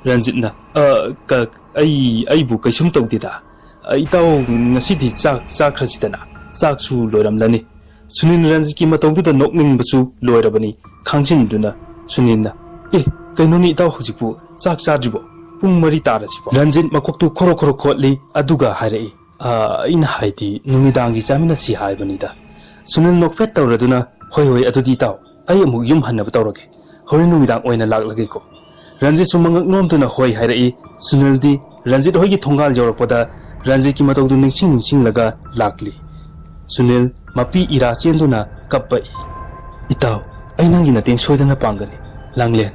ꯔꯟꯖꯤꯠꯅ, "ꯑ, ꯀ-, ꯑꯩ, ꯑꯩꯕꯨ ꯀꯩꯁꯨꯝ ꯇꯧꯗꯦꯗ꯫ ꯑ, ꯏꯇꯥꯎ ꯉꯁꯤꯗꯤ ꯆꯥꯛ ꯆꯥꯈ꯭ꯔꯁꯤꯗꯅ꯫ ꯆꯥꯛꯁꯨ ꯂꯣꯏꯔꯝꯂꯅꯤ꯫" ꯁꯨꯅꯤꯜ ꯔꯟꯖꯤꯠꯀꯤ ꯃꯇꯧꯗꯨꯗ ꯅꯣꯛꯅꯤꯡꯕꯁꯨ ꯂꯣꯏꯔꯕꯅꯤ꯫ ꯈꯥꯡꯖꯤꯟꯗꯨꯅ ꯁꯨꯅꯤꯜꯅ, "ꯑꯦ, ꯀꯩꯅꯣꯅꯤ ꯏꯇꯥꯎ ꯍꯧꯖꯤꯛꯄꯨ ꯆꯥꯛ ꯆꯥꯗ꯭ꯔꯤꯕꯣ? ꯄꯨꯡ ꯃꯔꯤ ꯇꯥꯔꯁꯤꯕꯣ?" ꯔꯟꯖꯤꯠ ꯃꯀꯣꯛꯇꯨ ꯈꯣꯔꯣ ꯈꯣꯔꯣ ꯈꯣꯠꯂꯤ, ꯑꯗꯨꯒ ꯍꯥꯏꯔꯛꯏ, "ꯑ, ꯑꯩꯅ ꯍꯥꯏꯗꯤ ꯅꯨꯃꯤꯗꯥꯡꯒꯤ ꯆꯥꯃꯤꯟꯅꯁꯤ ꯍꯥꯏꯕꯅꯤꯗ꯫" ꯁꯨꯅꯤꯜ ꯅꯣꯛꯐꯦꯠ ꯇꯧꯔꯗꯨꯅ, "ꯍꯣꯏ, ꯍꯣꯏ, ꯑꯗꯨꯗꯤ ꯏꯇꯥꯎ, ꯑꯩ ꯑꯃꯨꯛ ꯌꯨꯝ ꯍꯟꯅꯕ ꯇꯧꯔꯒꯦ꯫ ꯍꯣꯔꯦꯟ ꯅꯨꯃꯤꯗꯥꯡ ꯑꯣꯏꯅ ꯂꯥꯛꯂꯒꯦꯀꯣ꯫" ꯔꯟꯖꯤꯠꯁꯨ ꯃꯉꯛ ꯅꯣꯝꯗꯨꯅ ꯍꯣꯏ ꯍꯥꯏꯔꯛꯏ꯫ ꯁꯨꯅꯤꯜꯗꯤ ꯔꯟꯖꯤꯠ ꯍꯣꯏꯒꯤ ꯊꯣꯡꯒꯥꯜ ꯌꯧꯔꯛꯄꯗ ꯔꯟꯖꯤꯠꯀꯤ ꯃꯇꯧꯗꯨ ꯅꯤꯡꯁꯤꯡ ꯅꯤꯡꯁꯤꯡꯂꯒ ꯂꯥꯛꯂꯤ꯫ ꯁꯨꯅꯤꯜ ꯃꯄꯤ ꯏꯔꯥ ꯆꯦꯟꯗꯨꯅ ꯀꯞꯄꯛꯏ꯫ "ꯏꯇꯥꯎ, ꯑꯩ ꯅꯪꯒꯤ ꯃꯇꯦꯡ ꯁꯣꯏꯗꯅ ꯄꯥꯡꯒꯅꯤ꯫ ꯂꯥꯡꯂꯦꯟ,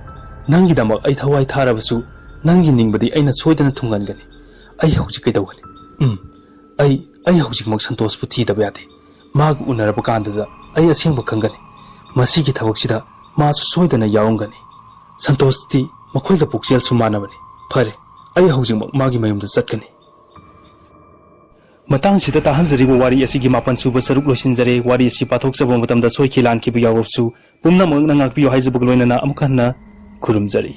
ꯅꯪꯒꯤꯗꯃꯛ ꯑꯩ ꯊꯋꯥꯏ ꯊꯥꯔꯕꯁꯨ ꯅꯪꯒꯤ ꯅꯤꯡꯕꯗꯤ ꯑꯩꯅ ꯁꯣꯏꯗꯅ ꯊꯨꯡꯍꯟꯒꯅꯤ꯫ ꯑꯩ ꯍꯧꯖꯤꯛ ꯀꯩꯗꯧꯒꯅꯤ? ꯎꯝ, ꯑꯩ, ꯑꯩ ꯍꯧꯖꯤꯛꯃꯛ ꯁꯟꯇꯣꯁꯄꯨ ꯊꯤꯗꯕ ꯌꯥꯗꯦ꯫ ꯃꯥꯒ ꯎꯅꯔꯕ ꯀꯥꯟꯗꯨꯗ ꯑꯩ ꯑꯁꯦꯡꯕ ꯈꯪꯒꯅꯤ꯫ ꯃꯁꯤꯒꯤ ꯊꯕꯛꯁꯤꯗ ꯃꯥꯁꯨ ꯁꯣꯏꯗꯅ ꯌꯥꯎꯔꯝꯒꯅꯤ꯫ ꯁꯟꯇꯣꯁꯇꯤ ꯃꯈꯣꯏꯒ ꯄꯨꯛꯆꯦꯜꯁꯨ ꯃꯥꯟꯅꯕꯅꯤ꯫ ꯐꯔꯦ, ꯑꯩ ꯍꯧꯖꯤꯛꯃꯛ ꯃꯥꯒꯤ ꯃꯌꯨꯝꯗ ꯆꯠꯀꯅꯤ꯫" ꯃꯇꯥꯡꯁꯤꯗ ꯇꯥꯍꯟꯖꯔꯤꯕ ꯋꯥꯔꯤ ꯑꯁꯤꯒꯤ ꯃꯥꯄꯟ ꯁꯨꯕ ꯁꯔꯨꯛ ꯂꯣꯏꯁꯤꯟꯖꯔꯦ꯫ ꯋꯥꯔꯤ ꯑꯁꯤ ꯄꯥꯊꯣꯛꯆꯕ ꯃꯇꯝꯗ ꯁꯣꯏꯈꯤ ꯂꯥꯟꯈꯤꯕ ꯌꯥꯎꯔꯕꯁꯨ ꯄꯨꯝꯅꯃꯛꯅ ꯉꯥꯛꯄꯤꯌꯨ ꯍꯥꯏꯖꯕꯒ ꯂꯣꯏꯅꯅ ꯑꯃꯨꯛ ꯍꯟꯅ ꯈꯨꯔꯨꯝꯖꯔꯤ꯫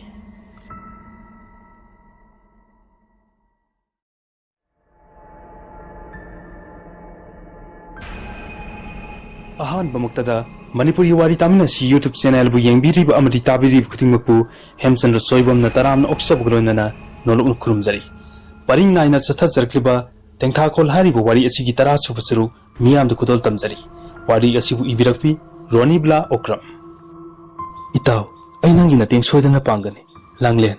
ꯑꯍꯥꯟꯕꯃꯛꯇꯗ ꯃꯅꯤꯄꯨꯔꯤ ꯋꯥꯔꯤ ꯇꯥꯃꯤꯟꯅꯁꯤ YouTube channelꯕꯨ ꯌꯦꯡꯕꯤꯔꯤꯕ ꯑꯃꯗꯤ ꯇꯥꯕꯤꯔꯤꯕ ꯈꯨꯗꯤꯡꯃꯛꯄꯨ ꯍꯦꯝꯆꯟꯗ꯭ꯔ ꯁꯣꯏꯕꯝꯅ ꯇꯔꯥꯝꯅ ꯑꯣꯛꯆꯕꯒ ꯂꯣꯏꯅꯅ ꯅꯣꯂꯨꯛꯅ ꯈꯨꯔꯨꯝꯖꯔꯤ꯫ ꯄꯔꯤꯡ ꯅꯥꯏꯅ ꯆꯠꯊꯖꯔꯛꯂꯤꯕ ꯇꯦꯡꯊꯥꯈꯣꯜ ꯍꯥꯏꯔꯤꯕ ꯋꯥꯔꯤ ꯑꯁꯤꯒꯤ ꯇꯔꯥ ꯁꯨꯕ ꯁꯔꯨꯛ ꯃꯤꯌꯥꯝꯗ ꯈꯨꯗꯣꯜ ꯇꯝꯖꯔꯤ꯫ ꯋꯥꯔꯤ ꯑꯁꯤꯕꯨ ꯏꯕꯤꯔꯛꯄꯤ ꯔꯣꯅꯤꯕ꯭ꯂꯥ ꯑꯣꯀ꯭ꯔꯝ꯫ ꯏꯇꯥꯎ, ꯑꯩ ꯅꯪꯒꯤ ꯃꯇꯦꯡ ꯁꯣꯏꯗꯅ ꯄꯥꯡꯒꯅꯤ꯫ ꯂꯥꯡꯂꯦꯟ,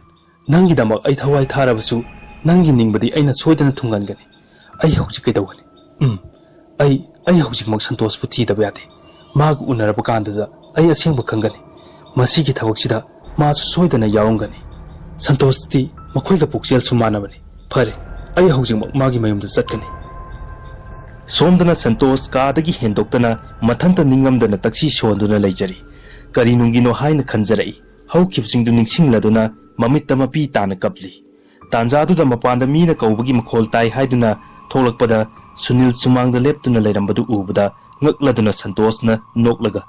ꯅꯪꯒꯤꯗꯃꯛ ꯑꯩ ꯊꯋꯥꯏ ꯊꯥꯔꯕꯁꯨ ꯅꯪꯒꯤ ꯅꯤꯡꯕꯗꯤ ꯑꯩꯅ ꯁꯣꯏꯗꯅ ꯊꯨꯡꯍꯟꯒꯅꯤ꯫ ꯑꯩ ꯍꯧꯖꯤꯛ ꯀꯩꯗꯧꯒꯅꯤ? ꯎꯝ, ꯑꯩ, ꯑꯩ ꯍꯧꯖꯤꯛꯃꯛ ꯁꯟꯇꯣꯁꯄꯨ ꯊꯤꯗꯕ ꯌꯥꯗꯦ꯫ ꯃꯥꯒ ꯎꯅꯔꯕ ꯀꯥꯟꯗꯨꯗ ꯑꯩ ꯑꯁꯦꯡꯕ ꯈꯪꯒꯅꯤ꯫ ꯃꯁꯤꯒꯤ ꯊꯕꯛꯁꯤꯗ ꯃꯥꯁꯨ ꯁꯣꯏꯗꯅ ꯌꯥꯎꯔꯝꯒꯅꯤ꯫ ꯁꯟꯇꯣꯁꯇꯤ ꯃꯈꯣꯏꯒ ꯄꯨꯛꯆꯦꯜꯁꯨ ꯃꯥꯟꯅꯕꯅꯤ꯫ ꯐꯔꯦ, ꯑꯩ ꯍꯧꯖꯤꯛꯃꯛ ꯃꯥꯒꯤ ꯃꯌꯨꯝꯗ ꯆꯠꯀꯅꯤ꯫ ꯁꯣꯝꯗꯅ ꯁꯟꯇꯣꯁ ꯀꯥꯗꯒꯤ ꯍꯦꯟꯗꯣꯛꯇꯅ ꯃꯊꯟꯇ ꯅꯤꯡꯉꯝꯗꯅ ꯇꯛꯁꯤ ꯁꯣꯟꯗꯨꯅ ꯂꯩꯖꯔꯤ꯫ ꯀꯔꯤ ꯅꯨꯡꯒꯤꯅꯣ ꯍꯥꯏꯅ ꯈꯟꯖꯔꯛꯏ꯫ ꯍꯧꯈꯤꯕꯁꯤꯡꯗꯨ ꯅꯤꯡꯁꯤꯡꯂꯗꯨꯅ ꯃꯃꯤꯠꯇ ꯃꯄꯤ ꯇꯥꯅ ꯀꯞꯂꯤ꯫ ꯇꯥꯟꯖꯥꯗꯨꯗ ꯃꯄꯥꯟꯗ ꯃꯤꯅ ꯀꯧꯕꯒꯤ ꯃꯈꯣꯜ ꯇꯥꯏ ꯍꯥꯏꯗꯨꯅ ꯊꯣꯛꯂꯛꯄꯗ ꯁꯨꯅꯤꯜ ꯁꯨꯃꯥꯡꯗ ꯂꯦꯞꯇꯨꯅ ꯂꯩꯔꯝꯕꯗꯨ ꯎꯕꯗ ꯉꯛꯂꯗꯨꯅ ꯁꯟꯇꯣꯁꯅ ꯅꯣꯛꯂꯒ,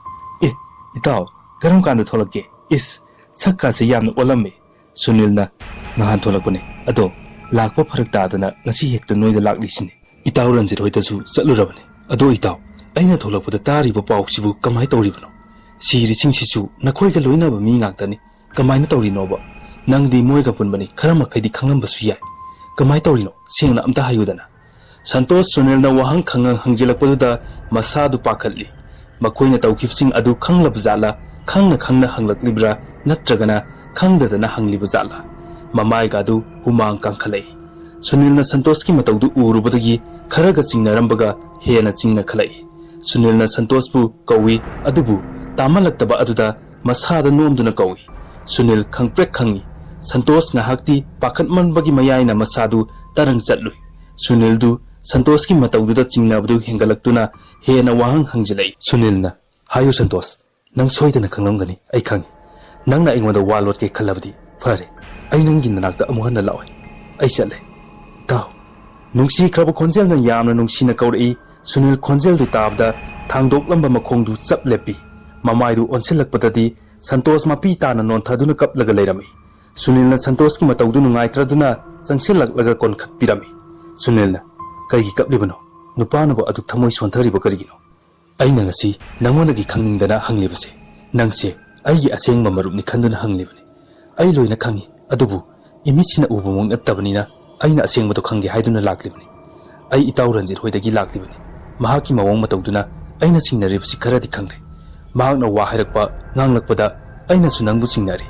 "ꯑꯦ, ꯏꯇꯥꯎ, ꯀꯔꯝ ꯀꯥꯟꯗ ꯊꯣꯛꯂꯛꯀꯦ? ꯏꯁ, ꯁꯛꯀꯥꯁꯦ ꯌꯥꯝꯅ ꯑꯣꯜꯂꯝꯃꯦ꯫" ꯁꯨꯅꯤꯜꯅ, "ꯅꯍꯥꯟ ꯊꯣꯛꯂꯛꯄꯅꯦ, ꯑꯗꯣ ꯂꯥꯛꯄ ꯐꯔꯛ ꯇꯥꯗꯅ ꯉꯁꯤ ꯍꯦꯛꯇ ꯅꯣꯏꯗ ꯂꯥꯛꯂꯤꯁꯤꯅꯦ꯫" "ꯏꯇꯥꯎ ꯔꯟꯖꯤꯠ ꯍꯣꯏꯗꯁꯨ ꯆꯠꯂꯨꯔꯕꯅꯦ꯫ ꯑꯗꯣ ꯏꯇꯥꯎ, ꯑꯩꯅ ꯊꯣꯛꯂꯛꯄꯗ ꯇꯥꯔꯤꯕ ꯄꯥꯎꯁꯤꯕꯨ ꯀꯃꯥꯏ ꯇꯧꯔꯤꯕꯅꯣ? ꯁꯤꯔꯤꯁꯤꯡꯁꯤꯁꯨ ꯅꯈꯣꯏꯒ ꯂꯣꯏꯅꯕ ꯃꯤ ꯉꯥꯛꯇꯅꯤ꯫ ꯀꯃꯥꯏꯅ ꯇꯧꯔꯤꯅꯣꯕ? ꯅꯪꯗꯤ ꯃꯣꯏꯒ ꯄꯨꯟꯕꯅꯤ, ꯈꯔ ꯃꯈꯩꯗꯤ ꯈꯪꯂꯝꯕꯁꯨ ꯌꯥꯏ꯫ ꯀꯃꯥꯏ ꯇꯧꯔꯤꯅꯣ? ꯁꯦꯡꯅ ꯑꯝꯇ ꯍꯥꯏꯌꯨꯗꯅ꯫" ꯁꯟꯇꯣꯁ ꯁꯨꯅꯤꯜꯅ ꯋꯥꯍꯪ ꯈꯪꯍꯪ ꯍꯪꯖꯤꯜꯂꯛꯄꯗꯨꯗ ꯃꯁꯥꯗꯨ ꯄꯥꯈꯠꯂꯤ꯫ ꯃꯈꯣꯏꯅ ꯇꯧꯈꯤꯕꯁꯤꯡ ꯑꯗꯨ ꯈꯪꯂꯕ ꯖꯥꯠꯂꯥ? ꯈꯪꯅ ꯈꯪꯅ ꯍꯪꯂꯛꯂꯤꯕ꯭ꯔꯥ? ꯅꯠꯇ꯭ꯔꯒꯅ ꯈꯪꯗꯗꯅ ꯍꯪꯂꯤꯕ ꯖꯥꯠꯂꯥ? ꯃꯃꯥꯏꯒ ꯑꯗꯨ ꯍꯨꯃꯥꯡ ꯀꯥꯡꯈꯠꯂꯛꯏ꯫ ꯁꯨꯅꯤꯜꯅ ꯁꯟꯇꯣꯁꯀꯤ ꯃꯇꯧꯗꯨ ꯎꯔꯨꯕꯗꯒꯤ ꯈꯔꯒ ꯆꯤꯡꯅꯔꯝꯕꯒ ꯍꯦꯟꯅ ꯆꯤꯡꯅꯈꯠꯂꯛꯏ꯫ ꯁꯨꯅꯤꯜꯅ ꯁꯟꯇꯣꯁꯄꯨ ꯀꯧꯏ, ꯑꯗꯨꯕꯨ ꯇꯥꯃꯜꯂꯛꯇꯕ ꯑꯗꯨꯗ ꯃꯁꯥꯗ ꯅꯣꯝꯗꯨꯅ ꯀꯧꯏ꯫ ꯁꯨꯅꯤꯜ ꯈꯪꯄ꯭ꯔꯦꯛ ꯈꯪꯏ꯫ ꯁꯟꯇꯣꯁ ꯉꯥꯏꯍꯥꯛꯇꯤ ꯄꯥꯈꯠꯃꯟꯕꯒꯤ ꯃꯌꯥꯏꯅ ꯃꯁꯥꯗꯨ ꯇꯔꯪ ꯆꯠꯂꯨꯏ꯫ ꯁꯨꯅꯤꯜꯗꯨ ꯁꯟꯇꯣꯁꯀꯤ ꯃꯇꯧꯗꯨꯗ ꯆꯤꯡꯅꯕꯗꯨ ꯍꯦꯟꯒꯠꯂꯛꯇꯨꯅ ꯍꯦꯟꯅ ꯋꯥꯍꯪ ꯍꯪꯖꯤꯜꯂꯛꯏ꯫ ꯁꯨꯅꯤꯜꯅ, "ꯍꯥꯏꯌꯨ ꯁꯟꯇꯣꯁ, ꯅꯪ ꯁꯣꯏꯗꯅ ꯈꯪꯂꯝꯒꯅꯤ, ꯑꯩ ꯈꯪꯏ꯫ ꯅꯪꯅ ꯑꯩꯉꯣꯟꯗ ꯋꯥ ꯂꯣꯠꯀꯦ ꯈꯜꯂꯕꯗꯤ ꯐꯔꯦ, ꯑꯩ ꯅꯪꯒꯤ ꯅꯅꯥꯛꯇ ꯑꯃꯨꯛ ꯍꯟꯅ ꯂꯥꯛꯑꯣꯏ꯫ ꯑꯩ ꯆꯠꯂꯦ꯫" "ꯏꯇꯥꯎ꯫" ꯅꯨꯡꯁꯤꯈ꯭ꯔꯕ ꯈꯣꯟꯖꯦꯜꯅ ꯌꯥꯝꯅ ꯅꯨꯡꯁꯤꯅ ꯀꯧꯔꯛꯏ꯫ ꯁꯨꯅꯤꯜ ꯈꯣꯟꯖꯦꯜꯗꯨ ꯇꯥꯕꯗ ꯊꯥꯡꯗꯣꯛꯂꯝꯕ ꯃꯈꯣꯡꯗꯨ ꯆꯞ ꯂꯦꯞꯄꯤ꯫ ꯃꯃꯥꯏꯗꯨ ꯑꯣꯟꯁꯤꯜꯂꯛꯄꯗꯗꯤ ꯁꯟꯇꯣꯁ ꯃꯄꯤ ꯇꯥꯅ ꯅꯣꯟꯊꯗꯨꯅ ꯀꯞꯂꯒ ꯂꯩꯔꯝꯃꯤ꯫ ꯁꯨꯅꯤꯜꯅ ꯁꯟꯇꯣꯁꯀꯤ ꯃꯇꯧꯗꯨ ꯅꯨꯡꯉꯥꯏꯇ꯭ꯔꯗꯨꯅ ꯆꯪꯁꯤꯜꯂꯛꯂꯒ ꯀꯣꯟꯈꯠꯄꯤꯔꯝꯃꯤ꯫ ꯁꯨꯅꯤꯜꯅ, "ꯀꯩꯒꯤ ꯀꯞꯂꯤꯕꯅꯣ? ꯅꯨꯄꯥꯅꯕꯨ ꯑꯗꯨꯛ ꯊꯃꯣꯏ ꯁꯣꯟꯊꯔꯤꯕ ꯀꯔꯤꯒꯤꯅꯣ?" "ꯑꯩꯅ ꯉꯁꯤ ꯅꯉꯣꯟꯗꯒꯤ ꯈꯪꯅꯤꯡꯗꯅ ꯍꯪꯂꯤꯕꯁꯦ꯫ ꯅꯪꯁꯦ ꯑꯩꯒꯤ ꯑꯁꯦꯡꯕ ꯃꯔꯨꯞꯅꯤ ꯈꯟꯗꯨꯅ ꯍꯪꯂꯤꯕꯅꯤ꯫ ꯑꯩ ꯂꯣꯏꯅ ꯈꯪꯏ, ꯑꯗꯨꯕꯨ ꯏꯃꯤꯠꯁꯤꯅ ꯎꯕꯃꯛ ꯅꯠꯇꯕꯅꯤꯅ ꯑꯩꯅ ꯑꯁꯦꯡꯕꯗꯣ ꯈꯪꯒꯦ ꯍꯥꯏꯗꯨꯅ ꯂꯥꯛꯂꯤꯕꯅꯤ꯫ ꯑꯩ ꯏꯇꯥꯎ ꯔꯟꯖꯤꯠ ꯍꯣꯏꯗꯒꯤ ꯂꯥꯛꯂꯤꯕꯅꯤ꯫ ꯃꯍꯥꯛꯀꯤ ꯃꯑꯣꯡ ꯃꯇꯧꯗꯨꯅ ꯑꯩꯅ ꯆꯤꯡꯅꯔꯤꯕꯁꯤ ꯈꯔꯗꯤ ꯈꯪꯂꯦ꯫ ꯃꯍꯥꯛꯅ ꯋꯥ ꯍꯥꯏꯔꯛꯄ, ꯉꯥꯡꯂꯛꯄꯗ ꯑꯩꯅꯁꯨ ꯅꯪꯕꯨ ꯆꯤꯡꯅꯔꯤ꯫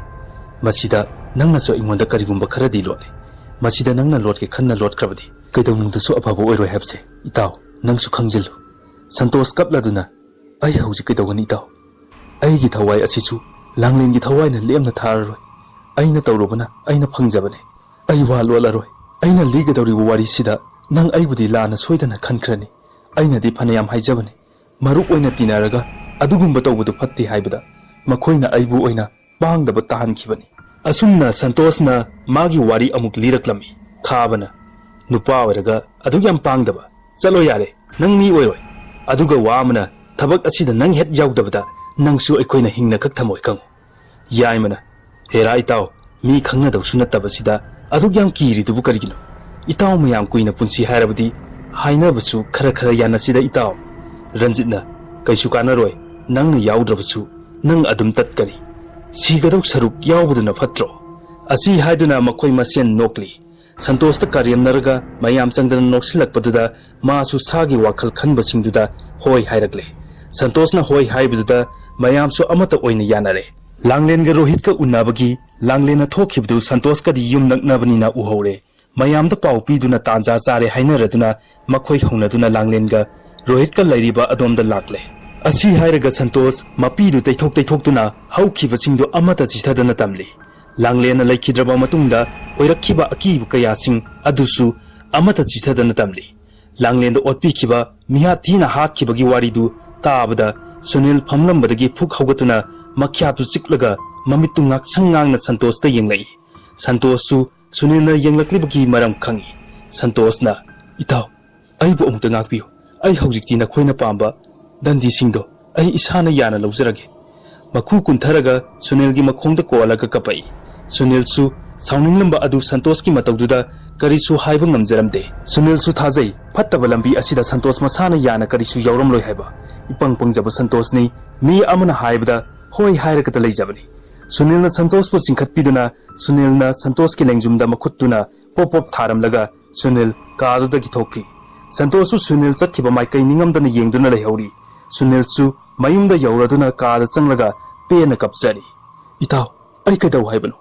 ꯃꯁꯤꯗ ꯅꯪꯅꯁꯨ ꯑꯩꯉꯣꯟꯗ ꯀꯔꯤꯒꯨꯝꯕ ꯈꯔꯗꯤ ꯂꯣꯠꯂꯤ꯫ ꯃꯁꯤꯗ ꯅꯪꯅ ꯂꯣꯠꯀꯦ ꯈꯟꯅ ꯂꯣꯠꯈ꯭ꯔꯕꯗꯤ ꯀꯩꯗꯧꯅꯨꯡꯗꯁꯨ ꯑꯐꯕ ꯑꯣꯏꯔꯣꯏ ꯍꯥꯏꯕꯁꯦ ꯏꯇꯥꯎ ꯅꯪꯁꯨ ꯈꯪꯖꯤꯜꯂꯨ꯫" ꯁꯟꯇꯣꯁ ꯀꯞꯂꯗꯨꯅ, "ꯑꯩ ꯍꯧꯖꯤꯛ ꯀꯩꯗꯧꯒꯅꯤ ꯏꯇꯥꯎ?" ꯑꯩꯒꯤ ꯊꯋꯥꯏ ꯑꯁꯤꯁꯨ ꯂꯥꯡꯂꯦꯟꯒꯤ ꯊꯋꯥꯏꯅ ꯂꯦꯝꯅ ꯊꯥꯔꯔꯣꯏ꯫ ꯑꯩꯅ ꯇꯧꯔꯨꯕꯅ ꯑꯩꯅ ꯐꯪꯖꯕꯅꯤ꯫ ꯑꯩ ꯋꯥ ꯂꯣꯠꯂꯔꯣꯏ꯫ ꯑꯩꯅ ꯂꯤꯒꯗꯧꯔꯤꯕ ꯋꯥꯔꯤꯁꯤꯗ ꯅꯪ ꯑꯩꯕꯨꯗꯤ ꯂꯥꯟꯅ ꯁꯣꯏꯗꯅ ꯈꯟꯈ꯭ꯔꯅꯤ꯫ ꯑꯩꯅꯗꯤ ꯐꯅꯌꯥꯝ ꯍꯥꯏꯖꯕꯅꯤ, ꯃꯔꯨꯞ ꯑꯣꯏꯅ ꯇꯤꯟꯅꯔꯒ ꯑꯗꯨꯒꯨꯝꯕ ꯇꯧꯕꯗꯨ ꯐꯠꯇꯦ ꯍꯥꯏꯕꯗ, ꯃꯈꯣꯏꯅ ꯑꯩꯕꯨ ꯑꯣꯏꯅ ꯄꯥꯡꯗꯕ ꯇꯥꯍꯟꯈꯤꯕꯅꯤ꯫ ꯑꯁꯨꯝꯅ ꯁꯟꯇꯣꯁꯅ ꯃꯥꯒꯤ ꯋꯥꯔꯤ ꯑꯃꯨꯛ ꯂꯤꯔꯛꯂꯝꯃꯤ꯫ ꯈꯥꯕꯅ, "ꯅꯨꯄꯥ ꯑꯣꯏꯔꯒ ꯑꯗꯨꯛ ꯌꯥꯝ ꯄꯥꯡꯗꯕ? ꯆꯠꯂꯣ ꯌꯥꯔꯦ, ꯅꯪ ꯃꯤ ꯑꯣꯏꯔꯣꯏ꯫ ꯑꯗꯨꯒ ꯋꯥ ꯑꯃꯅ, ꯊꯕꯛ ꯑꯁꯤꯗ ꯅꯪ ꯍꯦꯛ ꯌꯥꯎꯗꯕꯗ ꯅꯪꯁꯨ ꯑꯩꯈꯣꯏꯅ ꯍꯤꯡꯅ ꯈꯛ ꯊꯝꯃꯣꯏ ꯈꯪꯉꯨ꯫" ꯌꯥꯏꯃꯅ, "ꯍꯦꯔꯥ ꯏꯇꯥꯎ, ꯃꯤ ꯈꯪꯅꯗꯧꯁꯨ ꯅꯠꯇꯕꯁꯤꯗ ꯑꯗꯨꯛ ꯌꯥꯝ ꯀꯤꯔꯤꯗꯨꯕꯨ ꯀꯔꯤꯒꯤꯅꯣ? ꯏꯇꯥꯎ ꯃꯌꯥꯝ ꯀꯨꯏꯅ ꯄꯨꯟꯁꯤ ꯍꯥꯏꯔꯕꯗꯤ ꯍꯥꯏꯅꯕꯁꯨ ꯈꯔ ꯈꯔ ꯌꯥꯅꯁꯤꯗ ꯏꯇꯥꯎ꯫" ꯔꯟꯖꯤꯠꯅ, "ꯀꯩꯁꯨ ꯀꯥꯟꯅꯔꯣꯏ, ꯅꯪꯅ ꯌꯥꯎꯗ꯭ꯔꯕꯁꯨ ꯅꯪ ꯑꯗꯨꯝ ꯇꯠꯀꯅꯤ꯫ ꯁꯤꯒꯗꯧ ꯁꯔꯨꯛ ꯌꯥꯎꯕꯗꯨꯅ ꯐꯠꯇ꯭ꯔꯣ?" ꯑꯁꯤ ꯍꯥꯏꯗꯨꯅ ꯃꯈꯣꯏ ꯃꯁꯦꯟ ꯅꯣꯛꯂꯤ꯫ ꯁꯟꯇꯣꯁꯇ ꯀꯔꯦꯝꯅꯔꯒ ꯃꯌꯥꯝ ꯆꯪꯗꯅ ꯅꯣꯛꯁꯤꯜꯂꯛꯄꯗꯨꯗ ꯃꯥꯁꯨ ꯁꯥꯒꯤ ꯋꯥꯈꯜ ꯈꯟꯕꯁꯤꯡꯗꯨꯗ ꯍꯣꯏ ꯍꯥꯏꯔꯛꯂꯦ꯫ ꯁꯟꯇꯣꯁꯅ ꯍꯣꯏ ꯍꯥꯏꯕꯗꯨꯗ ꯃꯌꯥꯝꯁꯨ ꯑꯃꯠꯇ ꯑꯣꯏꯅ ꯌꯥꯅꯔꯦ꯫ ꯂꯥꯡꯂꯦꯟꯒ ꯔꯣꯍꯤꯠꯀ ꯎꯅꯕꯒꯤ ꯂꯥꯡꯂꯦꯟꯅ ꯊꯣꯛꯈꯤꯕꯗꯨ ꯁꯟꯇꯣꯁꯀꯗꯤ ꯌꯨꯝ ꯅꯛꯅꯕꯅꯤꯅ ꯎꯍꯧꯔꯦ꯫ ꯃꯌꯥꯝꯗ ꯄꯥꯎ ꯄꯤꯗꯨꯅ ꯇꯥꯟꯖꯥ ꯆꯥꯔꯦ ꯍꯥꯏꯅꯔꯗꯨꯅ ꯃꯈꯣꯏ ꯍꯧꯅꯗꯨꯅ ꯂꯥꯡꯂꯦꯟꯒ ꯔꯣꯍꯤꯠꯀ ꯂꯩꯔꯤꯕ ꯑꯗꯣꯝꯗ ꯂꯥꯛꯂꯦ꯫ ꯑꯁꯤ ꯍꯥꯏꯔꯒ ꯁꯟꯇꯣꯁ ꯃꯄꯤꯗꯨ ꯇꯩꯊꯣꯛ ꯇꯩꯊꯣꯛꯇꯨꯅ ꯍꯧꯈꯤꯕꯁꯤꯡꯗꯨ ꯑꯃꯠꯇ ꯆꯤꯊꯗꯅ ꯇꯝꯂꯤ꯫ ꯂꯥꯡꯂꯦꯟꯅ ꯂꯩꯈꯤꯗ꯭ꯔꯕ ꯃꯇꯨꯡꯗ ꯑꯣꯏꯔꯛꯈꯤꯕ ꯑꯀꯤꯕ ꯀꯌꯥꯁꯤꯡ ꯑꯗꯨꯁꯨ ꯑꯃꯠꯇ ꯆꯤꯊꯗꯅ ꯇꯝꯂꯤ꯫ ꯂꯥꯡꯂꯦꯟꯗ ꯑꯣꯠꯄꯤꯈꯤꯕ, ꯃꯤꯍꯥꯠ ꯊꯤꯅ ꯍꯥꯠꯈꯤꯕꯒꯤ ꯋꯥꯔꯤꯗꯨ ꯇꯥꯕꯗ ꯁꯨꯅꯤꯜ ꯐꯝꯂꯝꯕꯗꯒꯤ ꯐꯨꯛ ꯍꯧꯒꯠꯇꯨꯅ ꯃꯈ꯭ꯌꯥꯠꯇꯨ ꯆꯤꯛꯂꯒ ꯃꯃꯤꯠꯇꯨ ꯉꯥꯛꯁꯪ ꯉꯥꯡꯅ ꯁꯟꯇꯣꯁꯇ ꯌꯦꯡꯂꯛꯏ꯫ ꯁꯟꯇꯣꯁꯁꯨ ꯁꯨꯅꯤꯜꯅ ꯌꯦꯡꯂꯛꯂꯤꯕꯒꯤ ꯃꯔꯝ ꯈꯪꯏ꯫ ꯁꯟꯇꯣꯁꯅ, "ꯏꯇꯥꯎ, ꯑꯩꯕꯨ ꯑꯃꯨꯛꯇ ꯉꯥꯛꯄꯤꯌꯨ꯫ ꯑꯩ ꯍꯧꯖꯤꯛꯇꯤ ꯅꯈꯣꯏꯅ ꯄꯥꯝꯕ ꯗꯟꯗꯤꯁꯤꯡꯗꯣ ꯑꯩ ꯏꯁꯥꯅ ꯌꯥꯅ ꯂꯧꯖꯔꯒꯦ꯫" ꯃꯈꯨ ꯀꯨꯟꯊꯔꯒ ꯁꯨꯅꯤꯜꯒꯤ ꯃꯈꯣꯡꯗ ꯀꯣꯜꯂꯒ ꯀꯞꯄꯛꯏ꯫ ꯁꯨꯅꯤꯜꯁꯨ ꯁꯥꯎꯅꯤꯡꯂꯝꯕ ꯑꯗꯨ ꯁꯟꯇꯣꯁꯀꯤ ꯃꯇꯧꯗꯨꯗ ꯀꯔꯤꯁꯨ ꯍꯥꯏꯕ ꯉꯝꯖꯔꯝꯗꯦ꯫ ꯁꯨꯅꯤꯜꯁꯨ ꯊꯥꯖꯩ, ꯐꯠꯇꯕ ꯂꯝꯕꯤ ꯑꯁꯤꯗ ꯁꯟꯇꯣꯁ ꯃꯁꯥꯅ ꯌꯥꯅ ꯀꯔꯤꯁꯨ ꯌꯥꯎꯔꯝꯂꯣꯏ ꯍꯥꯏꯕ꯫ ꯏꯄꯪ ꯄꯪꯖꯕ ꯁꯟꯇꯣꯁꯅꯤ꯫ ꯃꯤ ꯑꯃꯅ ꯍꯥꯏꯕꯗ ꯍꯣꯏ ꯍꯥꯏꯔꯒꯗ ꯂꯩꯖꯕꯅꯤ꯫ ꯁꯨꯅꯤꯜꯅ ꯁꯟꯇꯣꯁꯄꯨ ꯆꯤꯡꯈꯠꯄꯤꯗꯨꯅ ꯁꯨꯅꯤꯜꯅ ꯁꯟꯇꯣꯁꯀꯤ ꯂꯦꯡꯖꯨꯝꯗ ꯃꯈꯨꯠꯇꯨꯅ ꯄꯣꯞ ꯄꯣꯞ ꯊꯥꯔꯝꯂꯒ ꯁꯨꯅꯤꯜ ꯀꯥꯗꯨꯗꯒꯤ ꯊꯣꯛꯈꯤ꯫ ꯁꯟꯇꯣꯁꯁꯨ ꯁꯨꯅꯤꯜ ꯆꯠꯈꯤꯕ ꯃꯥꯏꯀꯩ ꯅꯤꯡꯉꯝꯗꯅ ꯌꯦꯡꯗꯨꯅ ꯂꯩꯍꯧꯔꯤ꯫ ꯁꯨꯅꯤꯜꯁꯨ ꯃꯌꯨꯝꯗ ꯌꯧꯔꯗꯨꯅ ꯀꯥꯗ ꯆꯪꯂꯒ ꯄꯦꯟꯅ ꯀꯞꯆꯔꯤ꯫ "ꯏꯇꯥꯎ, ꯑꯩ ꯀꯩꯗꯧ ꯍꯥꯏꯕꯅꯣ?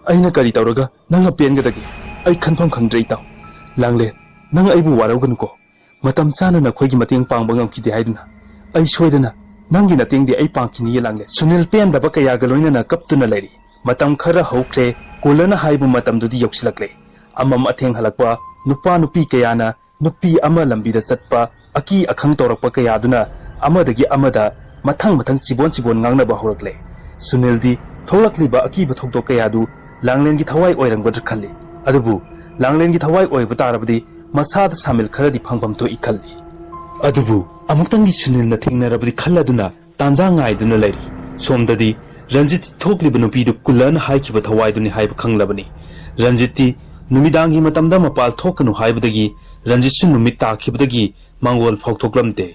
ꯑꯩꯅ ꯀꯔꯤ ꯇꯧꯔꯒ ꯅꯪꯅ ꯄꯦꯟꯒꯗꯒꯦ? ꯑꯩ ꯈꯟꯐꯝ ꯈꯪꯗ꯭ꯔꯦ ꯏꯇꯥꯎ꯫ ꯂꯥꯡꯂꯦꯟ, ꯅꯪ ꯑꯩꯕꯨ ꯋꯥꯔꯧꯒꯅꯨꯀꯣ꯫ ꯃꯇꯝ ꯆꯥꯅ ꯅꯈꯣꯏꯒꯤ ꯃꯇꯦꯡ ꯄꯥꯡꯕ ꯉꯝꯈꯤꯗꯦ ꯍꯥꯏꯗꯨꯅ ꯑꯩ ꯁꯣꯏꯗꯅ "ꯅꯪꯒꯤ ꯅꯇꯦꯡꯗꯤ ꯑꯩ ꯄꯥꯡꯈꯤꯅꯤꯌꯦ ꯂꯥꯡꯂꯦ꯫" ꯁꯨꯅꯤꯜ ꯄꯦꯟꯗꯕ ꯀꯌꯥꯒ ꯂꯣꯏꯅꯅ ꯀꯞꯇꯨꯅ ꯂꯩꯔꯤ꯫ ꯃꯇꯝ ꯈꯔ ꯍꯧꯈ꯭ꯔꯦ꯫ ꯀꯨꯂꯅ ꯍꯥꯏꯕ ꯃꯇꯝꯗꯨꯗꯤ ꯌꯧꯁꯤꯜꯂꯛꯂꯦ꯫ ꯑꯃꯝ ꯑꯊꯦꯡ ꯍꯜꯂꯛꯄ ꯅꯨꯄꯥ ꯅꯨꯄꯤ ꯀꯌꯥꯅ ꯅꯨꯄꯤ ꯑꯃ ꯂꯝꯕꯤꯗ ꯆꯠꯄ ꯑꯀꯤ ꯑꯈꯪ ꯇꯧꯔꯛꯄ ꯀꯌꯥꯗꯨꯅ ꯑꯃꯗꯒꯤ ꯑꯃꯗ ꯃꯊꯪ ꯃꯊꯪ ꯆꯤꯕꯣꯟ ꯆꯤꯕꯣꯟ ꯉꯥꯡꯅꯕ ꯍꯧꯔꯛꯂꯦ꯫ ꯁꯨꯅꯤꯜꯗꯤ ꯊꯣꯛꯂꯛꯂꯤꯕ ꯑꯀꯤꯕ ꯊꯧꯗꯣꯛ ꯀꯌꯥꯗꯨ ꯂꯥꯡꯂꯦꯟꯒꯤ ꯊꯋꯥꯏ ꯑꯣꯏꯔꯝꯒꯗ꯭ꯔꯥ ꯈꯜꯂꯤ꯫ ꯑꯗꯨꯕꯨ ꯂꯥꯡꯂꯦꯟꯒꯤ ꯊꯋꯥꯏ ꯑꯣꯏꯕ ꯇꯥꯔꯕꯗꯤ ꯃꯁꯥꯗ ꯁꯥꯃꯤꯜ ꯈꯔꯗꯤ ꯐꯪꯐꯝ ꯊꯣꯛꯏ ꯈꯜꯂꯤ꯫ ꯑꯗꯨꯕꯨ ꯑꯃꯨꯛꯇꯪꯗꯤ ꯁꯨꯅꯤꯜꯅ ꯊꯦꯡꯅꯔꯕꯗꯤ ꯈꯜꯂꯗꯨꯅ ꯇꯥꯟꯖꯥ ꯉꯥꯏꯗꯨꯅ ꯂꯩꯔꯤ꯫ ꯁꯣꯝꯗꯗꯤ ꯔꯟꯖꯤꯠ ꯊꯣꯛꯂꯤꯕ ꯅꯨꯄꯤꯗꯨ ꯀꯨꯂꯅ ꯍꯥꯏꯈꯤꯕ ꯊꯋꯥꯏꯗꯨꯅꯤ ꯍꯥꯏꯕ ꯈꯪꯂꯕꯅꯤ꯫ ꯔꯟꯖꯤꯠꯇꯤ ꯅꯨꯃꯤꯗꯥꯡꯒꯤ ꯃꯇꯝꯗ ꯃꯄꯥꯜ ꯊꯣꯛꯀꯅꯨ ꯍꯥꯏꯕꯗꯒꯤ ꯔꯟꯖꯤꯠꯁꯨ ꯅꯨꯃꯤꯠ ꯇꯥꯈꯤꯕꯗꯒꯤ ꯃꯪꯒꯣꯜ ꯐꯥꯎꯊꯣꯛꯂꯝꯗꯦ꯫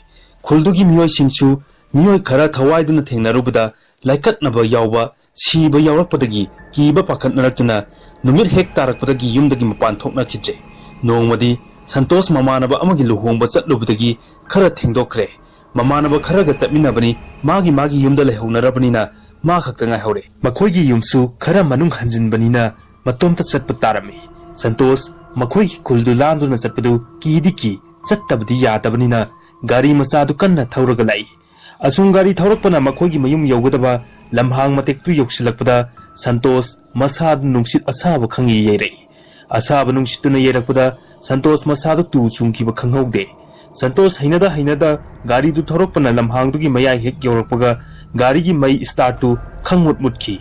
ꯈꯨꯜꯗꯨꯒꯤ ꯃꯤꯑꯣꯏꯁꯤꯡꯁꯨ ꯃꯤꯑꯣꯏ ꯈꯔ ꯊꯋꯥꯏꯗꯨꯅ ꯊꯦꯡꯅꯔꯨꯕꯗ ꯂꯥꯏꯀꯠꯅꯕ ꯌꯥꯎꯕ ꯁꯤꯕ ꯌꯥꯎꯔꯛꯄꯗꯒꯤ ꯀꯤꯕ ꯄꯥꯈꯠꯅꯔꯛꯇꯨꯅ ꯅꯨꯃꯤꯠ ꯍꯦꯛ ꯇꯥꯔꯛꯄꯗꯒꯤ ꯌꯨꯝꯗꯒꯤ ꯃꯄꯥꯟ ꯊꯣꯛꯅꯈꯤꯗ꯭ꯔꯦ꯫ ꯅꯣꯡꯃꯗꯤ ꯁꯟꯇꯣꯁ ꯃꯃꯥꯟꯅꯕ ꯑꯃꯒꯤ ꯂꯨꯍꯣꯡꯕ ꯆꯠꯂꯨꯕꯗꯒꯤ ꯈꯔ ꯊꯦꯡꯗꯣꯛꯈ꯭ꯔꯦ꯫ ꯃꯃꯥꯟꯅꯕ ꯈꯔꯒ ꯆꯠꯃꯤꯟꯅꯕꯅꯤ꯫ ꯃꯥꯒꯤ ꯃꯥꯒꯤ ꯌꯨꯝꯗ ꯂꯩꯍꯧꯅꯔꯕꯅꯤꯅ ꯃꯥ ꯈꯛꯇ ꯉꯥꯏꯍꯧꯔꯦ꯫ ꯃꯈꯣꯏꯒꯤ ꯌꯨꯝꯁꯨ ꯈꯔ ꯃꯅꯨꯡ ꯍꯟꯖꯤꯟꯕꯅꯤꯅ ꯃꯇꯣꯝꯇ ꯆꯠꯄ ꯇꯥꯔꯝꯃꯤ꯫ ꯁꯟꯇꯣꯁ ꯃꯈꯣꯏꯒꯤ ꯈꯨꯜꯗꯨ ꯂꯥꯟꯗꯨꯅ ꯆꯠꯄꯗꯨ ꯀꯤꯗꯤ ꯀꯤ, ꯆꯠꯇꯕꯗꯤ ꯌꯥꯗꯕꯅꯤꯅ ꯒꯥꯔꯤ ꯃꯆꯥꯗꯨ ꯀꯟꯅ ꯊꯧꯔꯒ ꯂꯥꯛꯏ꯫ ꯑꯁꯨꯝ ꯒꯥꯔꯤ ꯊꯧꯔꯛꯄꯅ ꯃꯈꯣꯏꯒꯤ ꯃꯌꯨꯝ ꯌꯧꯒꯗꯕ ꯂꯝꯍꯥꯡ ꯃꯇꯦꯛꯇꯨ ꯌꯧꯁꯤꯜꯂꯛꯄꯗ ꯁꯟꯇꯣꯁ ꯃꯁꯥꯗꯨ ꯅꯨꯡꯁꯤꯠ ꯑꯁꯥꯕ ꯈꯪꯌꯩ ꯌꯩꯔꯛꯏ꯫ ꯑꯁꯥꯕ ꯅꯨꯡꯁꯤꯠꯇꯨꯅ ꯌꯩꯔꯛꯄꯗ ꯁꯟꯇꯣꯁ ꯃꯁꯥꯗꯨ ꯇꯨ ꯆꯨꯡꯈꯤꯕ ꯈꯪꯍꯧꯗꯦ꯫ ꯁꯟꯇꯣꯁ ꯍꯩꯅꯗ ꯍꯩꯅꯗ ꯒꯥꯔꯤꯗꯨ ꯊꯧꯔꯛꯄꯅ ꯂꯝꯍꯥꯡꯗꯨꯒꯤ ꯃꯌꯥꯏ ꯍꯦꯛ ꯌꯧꯔꯛꯄꯒ ꯒꯥꯔꯤꯒꯤ ꯃꯩ ꯁ꯭ꯇꯥꯔꯠꯇꯨ ꯈꯪꯃꯨꯠ ꯃꯨꯠꯈꯤ꯫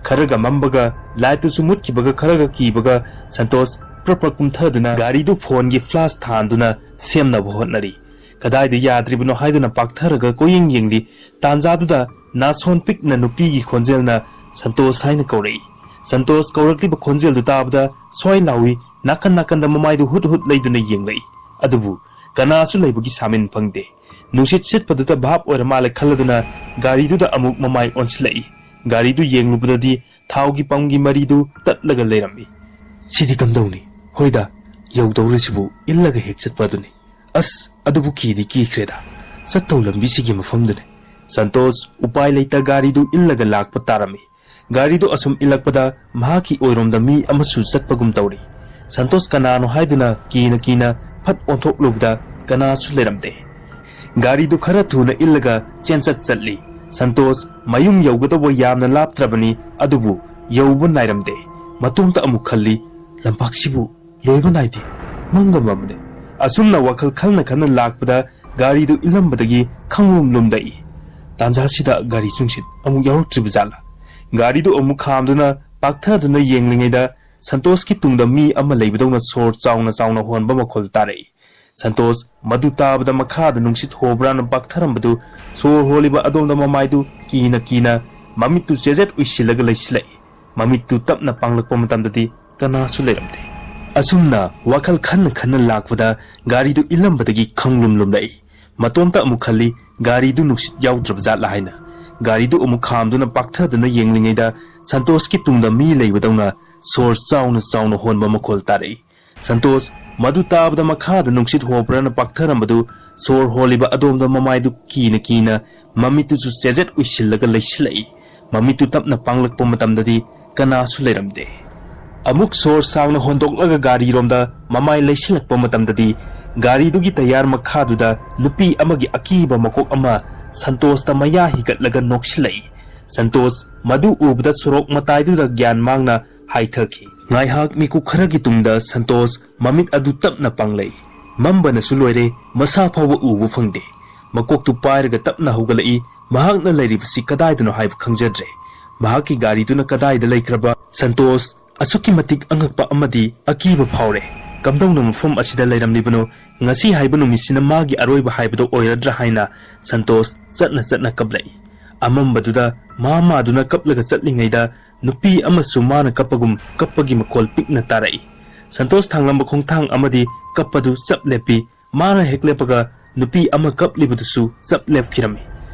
ꯈꯔꯒ ꯃꯝꯕꯒ ꯂꯥꯏꯠꯇꯨꯁꯨ ꯃꯨꯠꯈꯤꯕꯒ ꯈꯔꯒ ꯀꯤꯕꯒ ꯁꯟꯇꯣꯁ ꯄ꯭ꯔꯞ ꯄ꯭ꯔꯞ ꯀꯨꯝꯊꯗꯨꯅ ꯒꯥꯔꯤꯗꯨ ꯐꯣꯟꯒꯤ ꯐ꯭ꯂꯥꯁ ꯊꯥꯟꯗꯨꯅ ꯁꯦꯝꯅꯕ ꯍꯣꯠꯅꯔꯤ꯫ ꯀꯗꯥꯏꯗ ꯌꯥꯗ꯭ꯔꯤꯕꯅꯣ ꯍꯥꯏꯗꯨꯅ ꯄꯥꯛꯊꯔꯒ ꯀꯣꯏꯌꯦꯡ ꯌꯦꯡꯂꯤ꯫ ꯇꯥꯟꯖꯥꯗꯨꯗ ꯅꯥꯁꯣꯟ ꯄꯤꯛꯅ ꯅꯨꯄꯤꯒꯤ ꯈꯣꯟꯖꯦꯜꯅ "ꯁꯟꯇꯣꯁ" ꯍꯥꯏꯅ ꯀꯧꯔꯛꯏ꯫ ꯁꯟꯇꯣꯁ ꯀꯧꯔꯛꯂꯤꯕ ꯈꯣꯟꯖꯦꯜꯗꯨ ꯇꯥꯕꯗ ꯁ꯭ꯋꯥꯏ ꯂꯥꯎꯏ꯫ ꯅꯥꯀꯟ ꯅꯥꯀꯟꯗ ꯃꯃꯥꯏꯗꯨ ꯍꯨꯠ ꯍꯨꯠ ꯂꯩꯗꯨꯅ ꯌꯦꯡꯂꯛꯏ꯫ ꯑꯗꯨꯕꯨ ꯀꯅꯥꯁꯨ ꯂꯩꯕꯒꯤ ꯁꯥꯃꯤꯟ ꯐꯪꯗꯦ꯫ ꯅꯨꯡꯁꯤꯠ ꯁꯤꯠꯄꯗꯨꯗ ꯚꯥꯞ ꯑꯣꯏꯔ ꯃꯥꯜꯂꯦ ꯈꯜꯂꯗꯨꯅ ꯒꯥꯔꯤꯗꯨꯗ ꯑꯃꯨꯛ ꯃꯃꯥꯏ ꯑꯣꯟꯁꯤꯜꯂꯛꯏ꯫ ꯒꯥꯔꯤꯗꯨ ꯌꯦꯡꯂꯨꯕꯗꯗꯤ ꯊꯥꯎꯒꯤ ꯄꯝꯒꯤ ꯃꯔꯤꯗꯨ ꯇꯠꯂꯒ ꯂꯩꯔꯝꯃꯤ꯫ "ꯁꯤꯗꯤ ꯀꯝꯗꯧꯅꯤ? ꯍꯣꯏꯗ, ꯌꯧꯗꯧꯔꯤꯁꯤꯕꯨ ꯏꯜꯂꯒ ꯍꯦꯛ ꯆꯠꯄ ꯑꯗꯨꯅꯤ꯫ ꯑꯁ, ꯑꯗꯨꯕꯨ ꯀꯤꯗꯤ ꯀꯤꯈ꯭ꯔꯦꯗ꯫ ꯆꯠꯇꯧ ꯂꯝꯕꯤꯁꯤꯒꯤ ꯃꯐꯝꯗꯨꯅꯤ꯫" ꯁꯟꯇꯣꯁ ꯎꯄꯥꯏ ꯂꯩꯇ ꯒꯥꯔꯤꯗꯨ ꯏꯜꯂꯒ ꯂꯥꯛꯄ ꯇꯥꯔꯝꯃꯤ꯫ ꯒꯥꯔꯤꯗꯨ ꯑꯁꯨꯝ ꯏꯜꯂꯛꯄꯗ ꯃꯍꯥꯛꯀꯤ ꯑꯣꯏꯔꯣꯝꯗ ꯃꯤ ꯑꯃꯁꯨ ꯆꯠꯄꯒꯨꯝ ꯇꯧꯔꯤ꯫ ꯁꯟꯇꯣꯁ ꯀꯅꯥꯅꯣ ꯍꯥꯏꯗꯨꯅ ꯀꯤꯅ ꯀꯤꯅ ꯐꯠ ꯑꯣꯟꯊꯣꯛꯂꯨꯕꯗ ꯀꯅꯥꯁꯨ ꯂꯩꯔꯝꯗꯦ꯫ ꯒꯥꯔꯤꯗꯨ ꯈꯔ ꯊꯨꯅ ꯏꯜꯂꯒ ꯆꯦꯟꯆꯠ ꯆꯠꯂꯤ꯫ ꯁꯟꯇꯣꯁ ꯃꯌꯨꯝ ꯌꯧꯒꯗꯧꯕ ꯌꯥꯝꯅ ꯂꯥꯞꯇ꯭ꯔꯕꯅꯤ, ꯑꯗꯨꯕꯨ ꯌꯧꯕ ꯅꯥꯏꯔꯝꯗꯦ꯫ ꯃꯇꯣꯝꯇ ꯑꯃꯨꯛ ꯈꯜꯂꯤ, "ꯂꯝꯄꯥꯛꯁꯤꯕꯨ ꯂꯣꯏꯕ ꯅꯥꯏꯗꯦ, ꯃꯝꯒ ꯃꯝꯂꯦ꯫" ꯑꯁꯨꯝꯅ ꯋꯥꯈꯜ ꯈꯜꯅ ꯈꯜꯅ ꯂꯥꯛꯄꯗ ꯒꯥꯔꯤꯗꯨ ꯏꯜꯂꯝꯕꯗꯒꯤ ꯈꯪꯂꯨꯝ ꯂꯨꯝꯂꯛꯏ꯫ ꯇꯥꯟꯖꯥꯁꯤꯗ ꯒꯥꯔꯤ ꯆꯨꯡꯁꯤꯠ ꯑꯃꯨꯛ ꯌꯥꯎꯔꯛꯇ꯭ꯔꯤꯕ ꯖꯥꯠꯂꯥ? ꯒꯥꯔꯤꯗꯨ ꯑꯃꯨꯛ ꯈꯥꯝꯗꯨꯅ ꯄꯥꯛꯊꯗꯨꯅ ꯌꯦꯡꯂꯤꯉꯩꯗ ꯁꯟꯇꯣꯁꯀꯤ ꯇꯨꯡꯗ ꯃꯤ ꯑꯃ ꯂꯩꯕꯗꯧꯅ ꯁꯣꯔ ꯆꯥꯎꯅ ꯆꯥꯎꯅ ꯍꯣꯟꯕ ꯃꯈꯣꯜ ꯇꯥꯔꯛꯏ꯫ ꯁꯟꯇꯣꯁ ꯃꯗꯨ ꯇꯥꯕꯗ ꯃꯈꯥꯗ ꯅꯨꯡꯁꯤꯠ ꯍꯣꯕ꯭ꯔꯥꯅ ꯄꯥꯛꯊꯔꯝꯕꯗꯨ ꯁꯣꯔ ꯍꯣꯜꯂꯤꯕ ꯑꯗꯣꯝꯗ ꯃꯃꯥꯏꯗꯨ ꯀꯤꯅ ꯀꯤꯅ ꯃꯃꯤꯠꯇꯨ ꯆꯦꯖꯦꯠ ꯎꯏꯁꯤꯜꯂꯒ ꯂꯩꯁꯤꯜꯂꯛꯏ꯫ ꯃꯃꯤꯠꯇꯨ ꯇꯞꯅ ꯄꯥꯡꯂꯛꯄ ꯃꯇꯝꯗꯗꯤ ꯀꯅꯥꯁꯨ ꯂꯩꯔꯝꯗꯦ꯫ ꯑꯁꯨꯝꯅ ꯋꯥꯈꯜ ꯈꯟꯅ ꯈꯟꯅ ꯂꯥꯛꯄꯗ ꯒꯥꯔꯤꯗꯨ ꯏꯜꯂꯝꯕꯗꯒꯤ ꯈꯪꯂꯨꯝ ꯂꯨꯝꯂꯛꯏ꯫ ꯃꯇꯣꯝꯇ ꯑꯃꯨꯛ ꯈꯜꯂꯤ, ꯒꯥꯔꯤꯗꯨ ꯅꯨꯡꯁꯤꯠ ꯌꯥꯎꯗ꯭ꯔꯕ ꯖꯥꯠꯂꯥ ꯍꯥꯏꯅ꯫ ꯒꯥꯔꯤꯗꯨ ꯑꯃꯨꯛ ꯈꯥꯝꯗꯨꯅ ꯄꯥꯛꯊꯗꯨꯅ ꯌꯦꯡꯂꯤꯉꯩꯗ ꯁꯟꯇꯣꯁꯀꯤ ꯇꯨꯡꯗ ꯃꯤ ꯂꯩꯕꯗꯧꯅ ꯁꯣꯔ ꯆꯥꯎꯅ ꯆꯥꯎꯅ ꯍꯣꯟꯕ ꯃꯈꯣꯜ ꯇꯥꯔꯛꯏ꯫ ꯁꯟꯇꯣꯁ ꯃꯗꯨ ꯇꯥꯕꯗ ꯃꯈꯥꯗ ꯅꯨꯡꯁꯤꯠ ꯍꯣꯕ꯭ꯔꯅ ꯄꯥꯛꯊꯔꯝꯕꯗꯨ ꯁꯣꯔ ꯍꯣꯜꯂꯤꯕ ꯑꯗꯣꯝꯗ ꯃꯃꯥꯏꯗꯨ ꯀꯤꯅ ꯀꯤꯅ ꯃꯃꯤꯠꯇꯨꯁꯨ ꯆꯦꯖꯦꯠ ꯎꯏꯁꯤꯜꯂꯒ ꯂꯩꯁꯤꯜꯂꯛꯏ꯫ ꯃꯃꯤꯠꯇꯨ ꯇꯞꯅ ꯄꯥꯡꯂꯛꯄ ꯃꯇꯝꯗꯗꯤ ꯀꯅꯥꯁꯨ ꯂꯩꯔꯝꯗꯦ꯫ ꯑꯃꯨꯛ ꯁꯣꯔ ꯁꯥꯡꯅ ꯍꯣꯟꯗꯣꯛꯂꯒ ꯒꯥꯔꯤꯔꯣꯝꯗ ꯃꯃꯥꯏ ꯂꯩꯁꯤꯜꯂꯛꯄ ꯃꯇꯝꯗꯗꯤ ꯒꯥꯔꯤꯗꯨꯒꯤ ꯇꯌꯥꯔ ꯃꯈꯥꯗꯨꯗ ꯅꯨꯄꯤ ꯑꯃꯒꯤ ꯑꯀꯤꯕ ꯃꯀꯣꯛ ꯑꯃ ꯁꯟꯇꯣꯁꯇ ꯃꯌꯥ ꯍꯤꯒꯠꯂꯒ ꯅꯣꯛꯁꯤꯜꯂꯛꯏ꯫ ꯁꯟꯇꯣꯁ ꯃꯗꯨ ꯎꯕꯗ ꯁꯣꯔꯣꯛ ꯃꯇꯥꯏꯗꯨꯗ ꯒ꯭ꯌꯥꯟ ꯃꯥꯡꯅ ꯍꯥꯏꯊꯈꯤ꯫ ꯉꯥꯏꯍꯥꯛ ꯃꯤꯀꯨꯞ ꯈꯔꯒꯤ ꯇꯨꯡꯗ ꯁꯟꯇꯣꯁ ꯃꯃꯤꯠ ꯑꯗꯨ ꯇꯞꯅ ꯄꯥꯡꯂꯛꯏ꯫ ꯃꯝꯕꯅꯁꯨ ꯂꯣꯏꯔꯦ, ꯃꯁꯥ ꯐꯥꯎꯕ ꯎꯕ ꯐꯪꯗꯦ꯫ ꯃꯀꯣꯛꯇꯨ ꯄꯥꯏꯔꯒ ꯇꯞꯅ ꯍꯧꯒꯠꯂꯛꯏ꯫ ꯃꯍꯥꯛꯅ ꯂꯩꯔꯤꯕꯁꯤ ꯀꯗꯥꯏꯗꯅꯣ ꯍꯥꯏꯕ ꯈꯪꯖꯗ꯭ꯔꯦ꯫ ꯃꯍꯥꯛꯀꯤ ꯒꯥꯔꯤꯗꯨꯅ ꯀꯗꯥꯏꯗ ꯂꯩꯈ꯭ꯔꯕ? ꯁꯟꯇꯣꯁ ꯑꯁꯨꯛꯀꯤ ꯃꯇꯤꯛ ꯑꯉꯛꯄ ꯑꯃꯗꯤ ꯑꯀꯤꯕ ꯐꯥꯎꯔꯦ꯫ ꯀꯝꯗꯧꯅ ꯃꯐꯝ ꯑꯁꯤꯗ ꯂꯩꯔꯝꯂꯤꯕꯅꯣ? ꯉꯁꯤ ꯍꯥꯏꯕ ꯅꯨꯃꯤꯠꯁꯤꯅ ꯃꯥꯒꯤ ꯑꯔꯣꯏꯕ ꯍꯥꯏꯕꯗꯣ ꯑꯣꯏꯔꯗ꯭ꯔꯥ ꯍꯥꯏꯅ ꯁꯟꯇꯣꯁ ꯆꯠꯅ ꯆꯠꯅ ꯀꯞꯂꯛꯏ꯫ ꯑꯃꯝꯕꯗꯨꯗ ꯃꯥ ꯃꯥꯗꯨꯅ ꯀꯞꯂꯒ ꯆꯠꯂꯤꯉꯩꯗ ꯅꯨꯄꯤ ꯑꯃꯁꯨ ꯃꯥꯅ ꯀꯞꯄꯒꯨꯝ ꯀꯞꯄꯒꯤ ꯃꯈꯣꯜ ꯄꯤꯛꯅ ꯇꯥꯔꯛꯏ꯫ ꯁꯟꯇꯣꯁ ꯊꯥꯡꯂꯝꯕ ꯈꯣꯡꯊꯥꯡ ꯑꯃꯗꯤ ꯀꯞꯄꯗꯨ ꯆꯞ ꯂꯦꯞꯄꯤ꯫ ꯃꯥꯅ ꯍꯦꯛ ꯂꯦꯞꯄꯒ ꯅꯨꯄꯤ ꯑꯃ ꯀꯞꯂꯤꯕꯗꯨꯁꯨ ꯆꯞ ꯂꯦꯞꯈꯤꯔꯝꯃꯤ꯫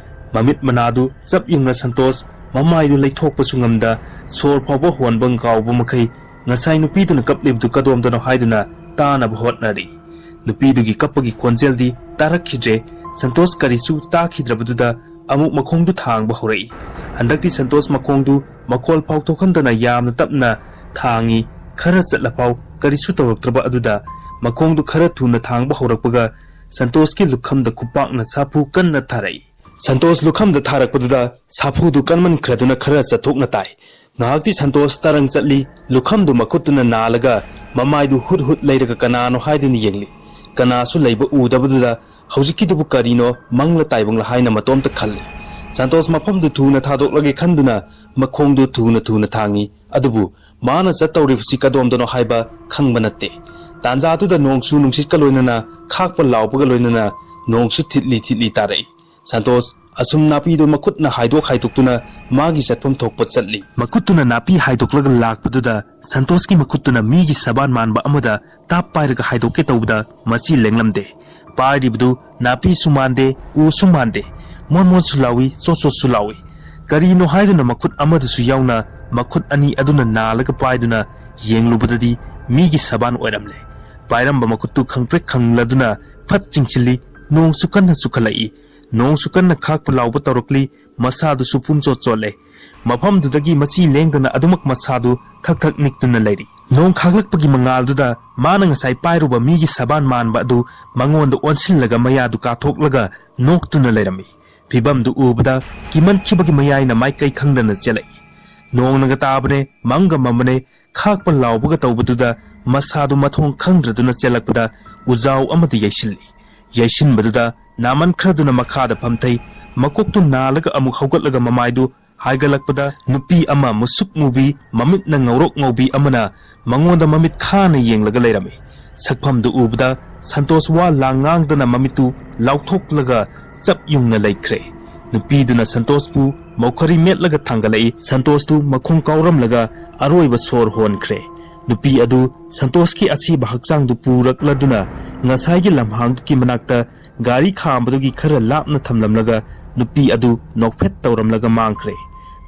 ꯃꯃꯤꯠ ꯃꯅꯥꯗꯨ ꯆꯞ ꯌꯨꯡꯅ ꯁꯟꯇꯣꯁ ꯃꯃꯥꯏꯗꯨ ꯂꯩꯊꯣꯛꯄꯁꯨ ꯉꯝꯗ ꯁꯣꯔ ꯐꯥꯎꯕ ꯍꯣꯟꯕ ꯉꯥꯎꯕ ꯃꯈꯩ ꯉꯁꯥꯏ ꯅꯨꯄꯤꯗꯨꯅ ꯀꯞꯂꯤꯕꯗꯨ ꯀꯗꯣꯝꯗꯅꯣ ꯍꯥꯏꯗꯨꯅ ꯇꯥꯅꯕ ꯍꯣꯠꯅꯔꯤ꯫ ꯅꯨꯄꯤꯗꯨꯒꯤ ꯀꯞꯄꯒꯤ ꯈꯣꯟꯖꯦꯜꯗꯤ ꯇꯥꯔꯛꯈꯤꯗ꯭ꯔꯦ꯫ ꯁꯟꯇꯣꯁ ꯀꯔꯤꯁꯨ ꯇꯥꯈꯤꯗ꯭ꯔꯕꯗꯨꯗ ꯑꯃꯨꯛ ꯃꯈꯣꯡꯗꯨ ꯊꯥꯡꯕ ꯍꯧꯔꯛꯏ꯫ ꯍꯟꯗꯛꯇꯤ ꯁꯟꯇꯣꯁ ꯃꯈꯣꯡꯗꯨ ꯃꯈꯣꯜ ꯐꯥꯎ ꯊꯣꯛꯍꯟꯗꯅ ꯌꯥꯝꯅ ꯇꯞꯅ ꯊꯥꯡꯏ꯫ ꯈꯔ ꯆꯠꯂꯐꯥꯎ ꯀꯔꯤꯁꯨ ꯇꯧꯔꯛꯇ꯭ꯔꯕ ꯑꯗꯨꯗ ꯃꯈꯣꯡꯗꯨ ꯈꯔ ꯊꯨꯅ ꯊꯥꯡꯕ ꯍꯧꯔꯛꯄꯒ ꯁꯟꯇꯣꯁꯀꯤ ꯂꯨꯈꯝꯗ ꯈꯨꯄꯥꯛꯅ ꯁꯥꯐꯨ ꯀꯟꯅ ꯊꯥꯔꯛꯏ꯫ ꯁꯟꯇꯣꯁ ꯂꯨꯈꯝꯗ ꯊꯥꯔꯛꯄꯗꯨꯗ ꯁꯥꯐꯨꯗꯨ ꯀꯟꯃꯟꯈ꯭ꯔꯗꯨꯅ ꯈꯔ ꯆꯠꯊꯣꯛꯅ ꯇꯥꯏ꯫ ꯉꯥꯏꯍꯥꯛꯇꯤ ꯁꯟꯇꯣꯁ ꯇꯔꯪ ꯆꯠꯂꯤ꯫ ꯂꯨꯈꯝꯗꯨ ꯃꯈꯨꯠꯇꯨꯅ ꯅꯥꯜꯂꯒ ꯃꯃꯥꯏꯗꯨ ꯍꯨꯠ ꯍꯨꯠ ꯂꯩꯔꯒ ꯀꯅꯥꯅꯣ ꯍꯥꯏꯗꯨꯅ ꯌꯦꯡꯂꯤ꯫ ꯀꯅꯥꯁꯨ ꯂꯩꯕ ꯎꯗꯕꯗꯨꯗ ꯍꯧꯖꯤꯛꯀꯤꯗꯨꯕꯨ ꯀꯔꯤꯅꯣ, ꯃꯪꯂ ꯇꯥꯏꯕꯪꯂ ꯍꯥꯏꯅ ꯃꯇꯣꯝꯇ ꯈꯜꯂꯤ꯫ ꯁꯟꯇꯣꯁ ꯃꯐꯝꯗꯨ ꯊꯨꯅ ꯊꯥꯗꯣꯛꯂꯒꯦ ꯈꯟꯗꯨꯅ ꯃꯈꯣꯡꯗꯨ ꯊꯨꯅ ꯊꯨꯅ ꯊꯥꯡꯏ꯫ ꯑꯗꯨꯕꯨ ꯃꯥꯅ ꯆꯠꯇꯧꯔꯤꯕꯁꯤ ꯀꯗꯣꯝꯗꯅꯣ ꯍꯥꯏꯕ ꯈꯪꯕ ꯅꯠꯇꯦ꯫ ꯇꯥꯟꯖꯥꯗꯨꯗ ꯅꯣꯡꯁꯨ ꯅꯨꯡꯁꯤꯠꯀ ꯂꯣꯏꯅꯅ ꯈꯥꯛꯄ ꯂꯥꯎꯕꯒ ꯂꯣꯏꯅꯅ ꯅꯣꯡꯁꯨ ꯊꯤꯠꯂꯤ ꯊꯤꯠꯂꯤ ꯇꯥꯔꯛꯏ꯫ ꯁꯟꯇꯣꯁ ꯑꯁꯨꯝ ꯅꯥꯄꯤꯗꯨ ꯃꯈꯨꯠꯅ ꯍꯥꯏꯗꯣꯛ ꯍꯥꯏꯗꯣꯛꯇꯨꯅ ꯃꯥꯒꯤ ꯆꯠꯐꯝ ꯊꯣꯛꯄ ꯆꯠꯂꯤ꯫ ꯃꯈꯨꯠꯇꯨꯅ ꯅꯥꯄꯤ ꯍꯥꯏꯗꯣꯛꯂꯒ ꯂꯥꯛꯄꯗꯨꯗ ꯁꯟꯇꯣꯁꯀꯤ ꯃꯈꯨꯠꯇꯨꯅ ꯃꯤꯒꯤ ꯁꯕꯥꯟ ꯃꯥꯟꯕ ꯑꯃꯗ ꯇꯥꯞ ꯄꯥꯏꯔꯒ ꯍꯥꯏꯗꯣꯛꯀꯦ ꯇꯧꯕꯗ ꯃꯆꯤ ꯂꯦꯡꯂꯝꯗꯦ꯫ ꯄꯥꯏꯔꯤꯕꯗꯨ ꯅꯥꯄꯤꯁꯨ ꯃꯥꯟꯗꯦ, ꯎꯁꯨ ꯃꯥꯟꯗꯦ, ꯃꯣꯟ ꯃꯣꯟꯁꯨ ꯂꯥꯎꯏ, ꯆꯣꯠ ꯆꯣꯠꯁꯨ ꯂꯥꯎꯏ꯫ ꯀꯔꯤꯅꯣ ꯍꯥꯏꯗꯨꯅ ꯃꯈꯨꯠ ꯑꯃꯗꯨꯁꯨ ꯌꯥꯎꯅ ꯃꯈꯨꯠ ꯑꯅꯤ ꯑꯗꯨꯅ ꯅꯥꯜꯂꯒ ꯄꯥꯏꯗꯨꯅ ꯌꯦꯡꯂꯨꯕꯗꯗꯤ ꯃꯤꯒꯤ ꯁꯕꯥꯟ ꯑꯣꯏꯔꯝꯂꯦ꯫ ꯄꯥꯏꯔꯝꯕ ꯃꯈꯨꯠꯇꯨ ꯈꯪꯄ꯭ꯔꯦꯛ ꯈꯪꯂꯗꯨꯅ ꯐꯠ ꯆꯤꯡꯁꯤꯜꯂꯤ꯫ ꯅꯣꯡꯁꯨ ꯀꯟꯅ ꯆꯨꯈꯠꯂꯛꯏ꯫ ꯅꯣꯡꯁꯨ ꯀꯟꯅ ꯈꯥꯛꯄ ꯂꯥꯎꯕ ꯇꯧꯔꯛꯂꯤ꯫ ꯃꯁꯥꯗꯨꯁꯨ ꯄꯨꯝꯆꯣꯠ ꯆꯣꯠꯂꯦ꯫ ꯃꯐꯝꯗꯨꯗꯒꯤ ꯃꯆꯤ ꯂꯦꯡꯗꯅ ꯑꯗꯨꯃꯛ ꯃꯁꯥꯗꯨ ꯊꯛ ꯊꯛ ꯅꯤꯛꯇꯨꯅ ꯂꯩꯔꯤ꯫ ꯅꯣꯡ ꯈꯥꯛꯂꯛꯄꯒꯤ ꯃꯉꯥꯜꯗꯨꯗ ꯃꯥꯅ ꯉꯁꯥꯏ ꯄꯥꯏꯔꯨꯕ ꯃꯤꯒꯤ ꯁꯕꯥꯟ ꯃꯥꯟꯕ ꯑꯗꯨ ꯃꯉꯣꯟꯗ ꯑꯣꯟꯁꯤꯜꯂꯒ ꯃꯌꯥꯗꯨ ꯀꯥꯊꯣꯛꯂꯒ ꯅꯣꯛꯇꯨꯅ ꯂꯩꯔꯝꯃꯤ꯫ ꯐꯤꯚꯝꯗꯨ ꯎꯕꯗ ꯀꯤꯃꯟꯈꯤꯕꯒꯤ ꯃꯌꯥꯏꯅ ꯃꯥꯏꯀꯩ ꯈꯪꯗꯅ ꯆꯦꯜꯂꯛꯏ꯫ ꯅꯣꯡꯅꯒ ꯇꯥꯕꯅꯦ, ꯃꯝꯒ ꯃꯝꯕꯅꯦ, ꯈꯥꯛꯄ ꯂꯥꯎꯕꯒ ꯇꯧꯕꯗꯨꯗ ꯃꯁꯥꯗꯨ ꯃꯊꯣꯡ ꯈꯪꯗ꯭ꯔꯗꯨꯅ ꯆꯦꯜꯂꯛꯄꯗ ꯎꯖꯥꯎ ꯑꯃꯗ ꯌꯩꯁꯤꯜꯂꯤ꯫ ꯌꯩꯁꯤꯟꯕꯗꯨꯗ ꯅꯥꯃꯟ ꯈꯔꯗꯨꯅ ꯃꯈꯥꯗ ꯐꯝꯊꯩ꯫ ꯃꯀꯣꯛꯇꯨ ꯅꯥꯜꯂꯒ ꯑꯃꯨꯛ ꯍꯧꯒꯠꯂꯒ ꯃꯃꯥꯏꯗꯨ ꯍꯥꯏꯒꯠꯂꯛꯄꯗ ꯅꯨꯄꯤ ꯑꯃ ꯃꯨꯁꯨꯛ ꯃꯨꯕꯤ, ꯃꯃꯤꯠꯅ ꯉꯧꯔꯣꯛ ꯉꯧꯕꯤ ꯑꯃꯅ ꯃꯉꯣꯟꯗ ꯃꯃꯤꯠ ꯈꯥꯅ ꯌꯦꯡꯂꯒ ꯂꯩꯔꯝꯃꯤ꯫ ꯁꯛꯐꯝꯗꯨ ꯎꯕꯗ ꯁꯟꯇꯣꯁ ꯋꯥ ꯂꯥꯡ ꯉꯥꯡꯗꯅ ꯃꯃꯤꯠꯇꯨ ꯂꯥꯎꯊꯣꯛꯂꯒ ꯆꯞ ꯌꯨꯡꯅ ꯂꯩꯈ꯭ꯔꯦ꯫ ꯅꯨꯄꯤꯗꯨꯅ ꯁꯟꯇꯣꯁꯄꯨ ꯃꯧꯈꯔꯤ ꯃꯦꯠꯂꯒ ꯊꯥꯡꯒꯠꯂꯛꯏ꯫ ꯁꯟꯇꯣꯁꯇꯨ ꯃꯈꯣꯡ ꯀꯥꯎꯔꯝꯂꯒ ꯑꯔꯣꯏꯕ ꯁꯣꯔ ꯍꯣꯟꯈ꯭ꯔꯦ꯫ ꯅꯨꯄꯤ ꯑꯗꯨ ꯁꯟꯇꯣꯁꯀꯤ ꯑꯁꯤꯕ ꯍꯛꯆꯥꯡꯗꯨ ꯄꯨꯔꯛꯂꯗꯨꯅ ꯉꯁꯥꯏꯒꯤ ꯂꯝꯍꯥꯡꯗꯨꯒꯤ ꯃꯅꯥꯛꯇ ꯒꯥꯔꯤ ꯈꯥꯝꯕꯗꯨꯒꯤ ꯈꯔ ꯂꯥꯞꯅ ꯊꯝꯂꯝꯂꯒ ꯅꯨꯄꯤ ꯑꯗꯨ ꯅꯣꯛꯐꯦꯠ ꯇꯧꯔꯝꯂꯒ ꯃꯥꯡꯈ꯭ꯔꯦ꯫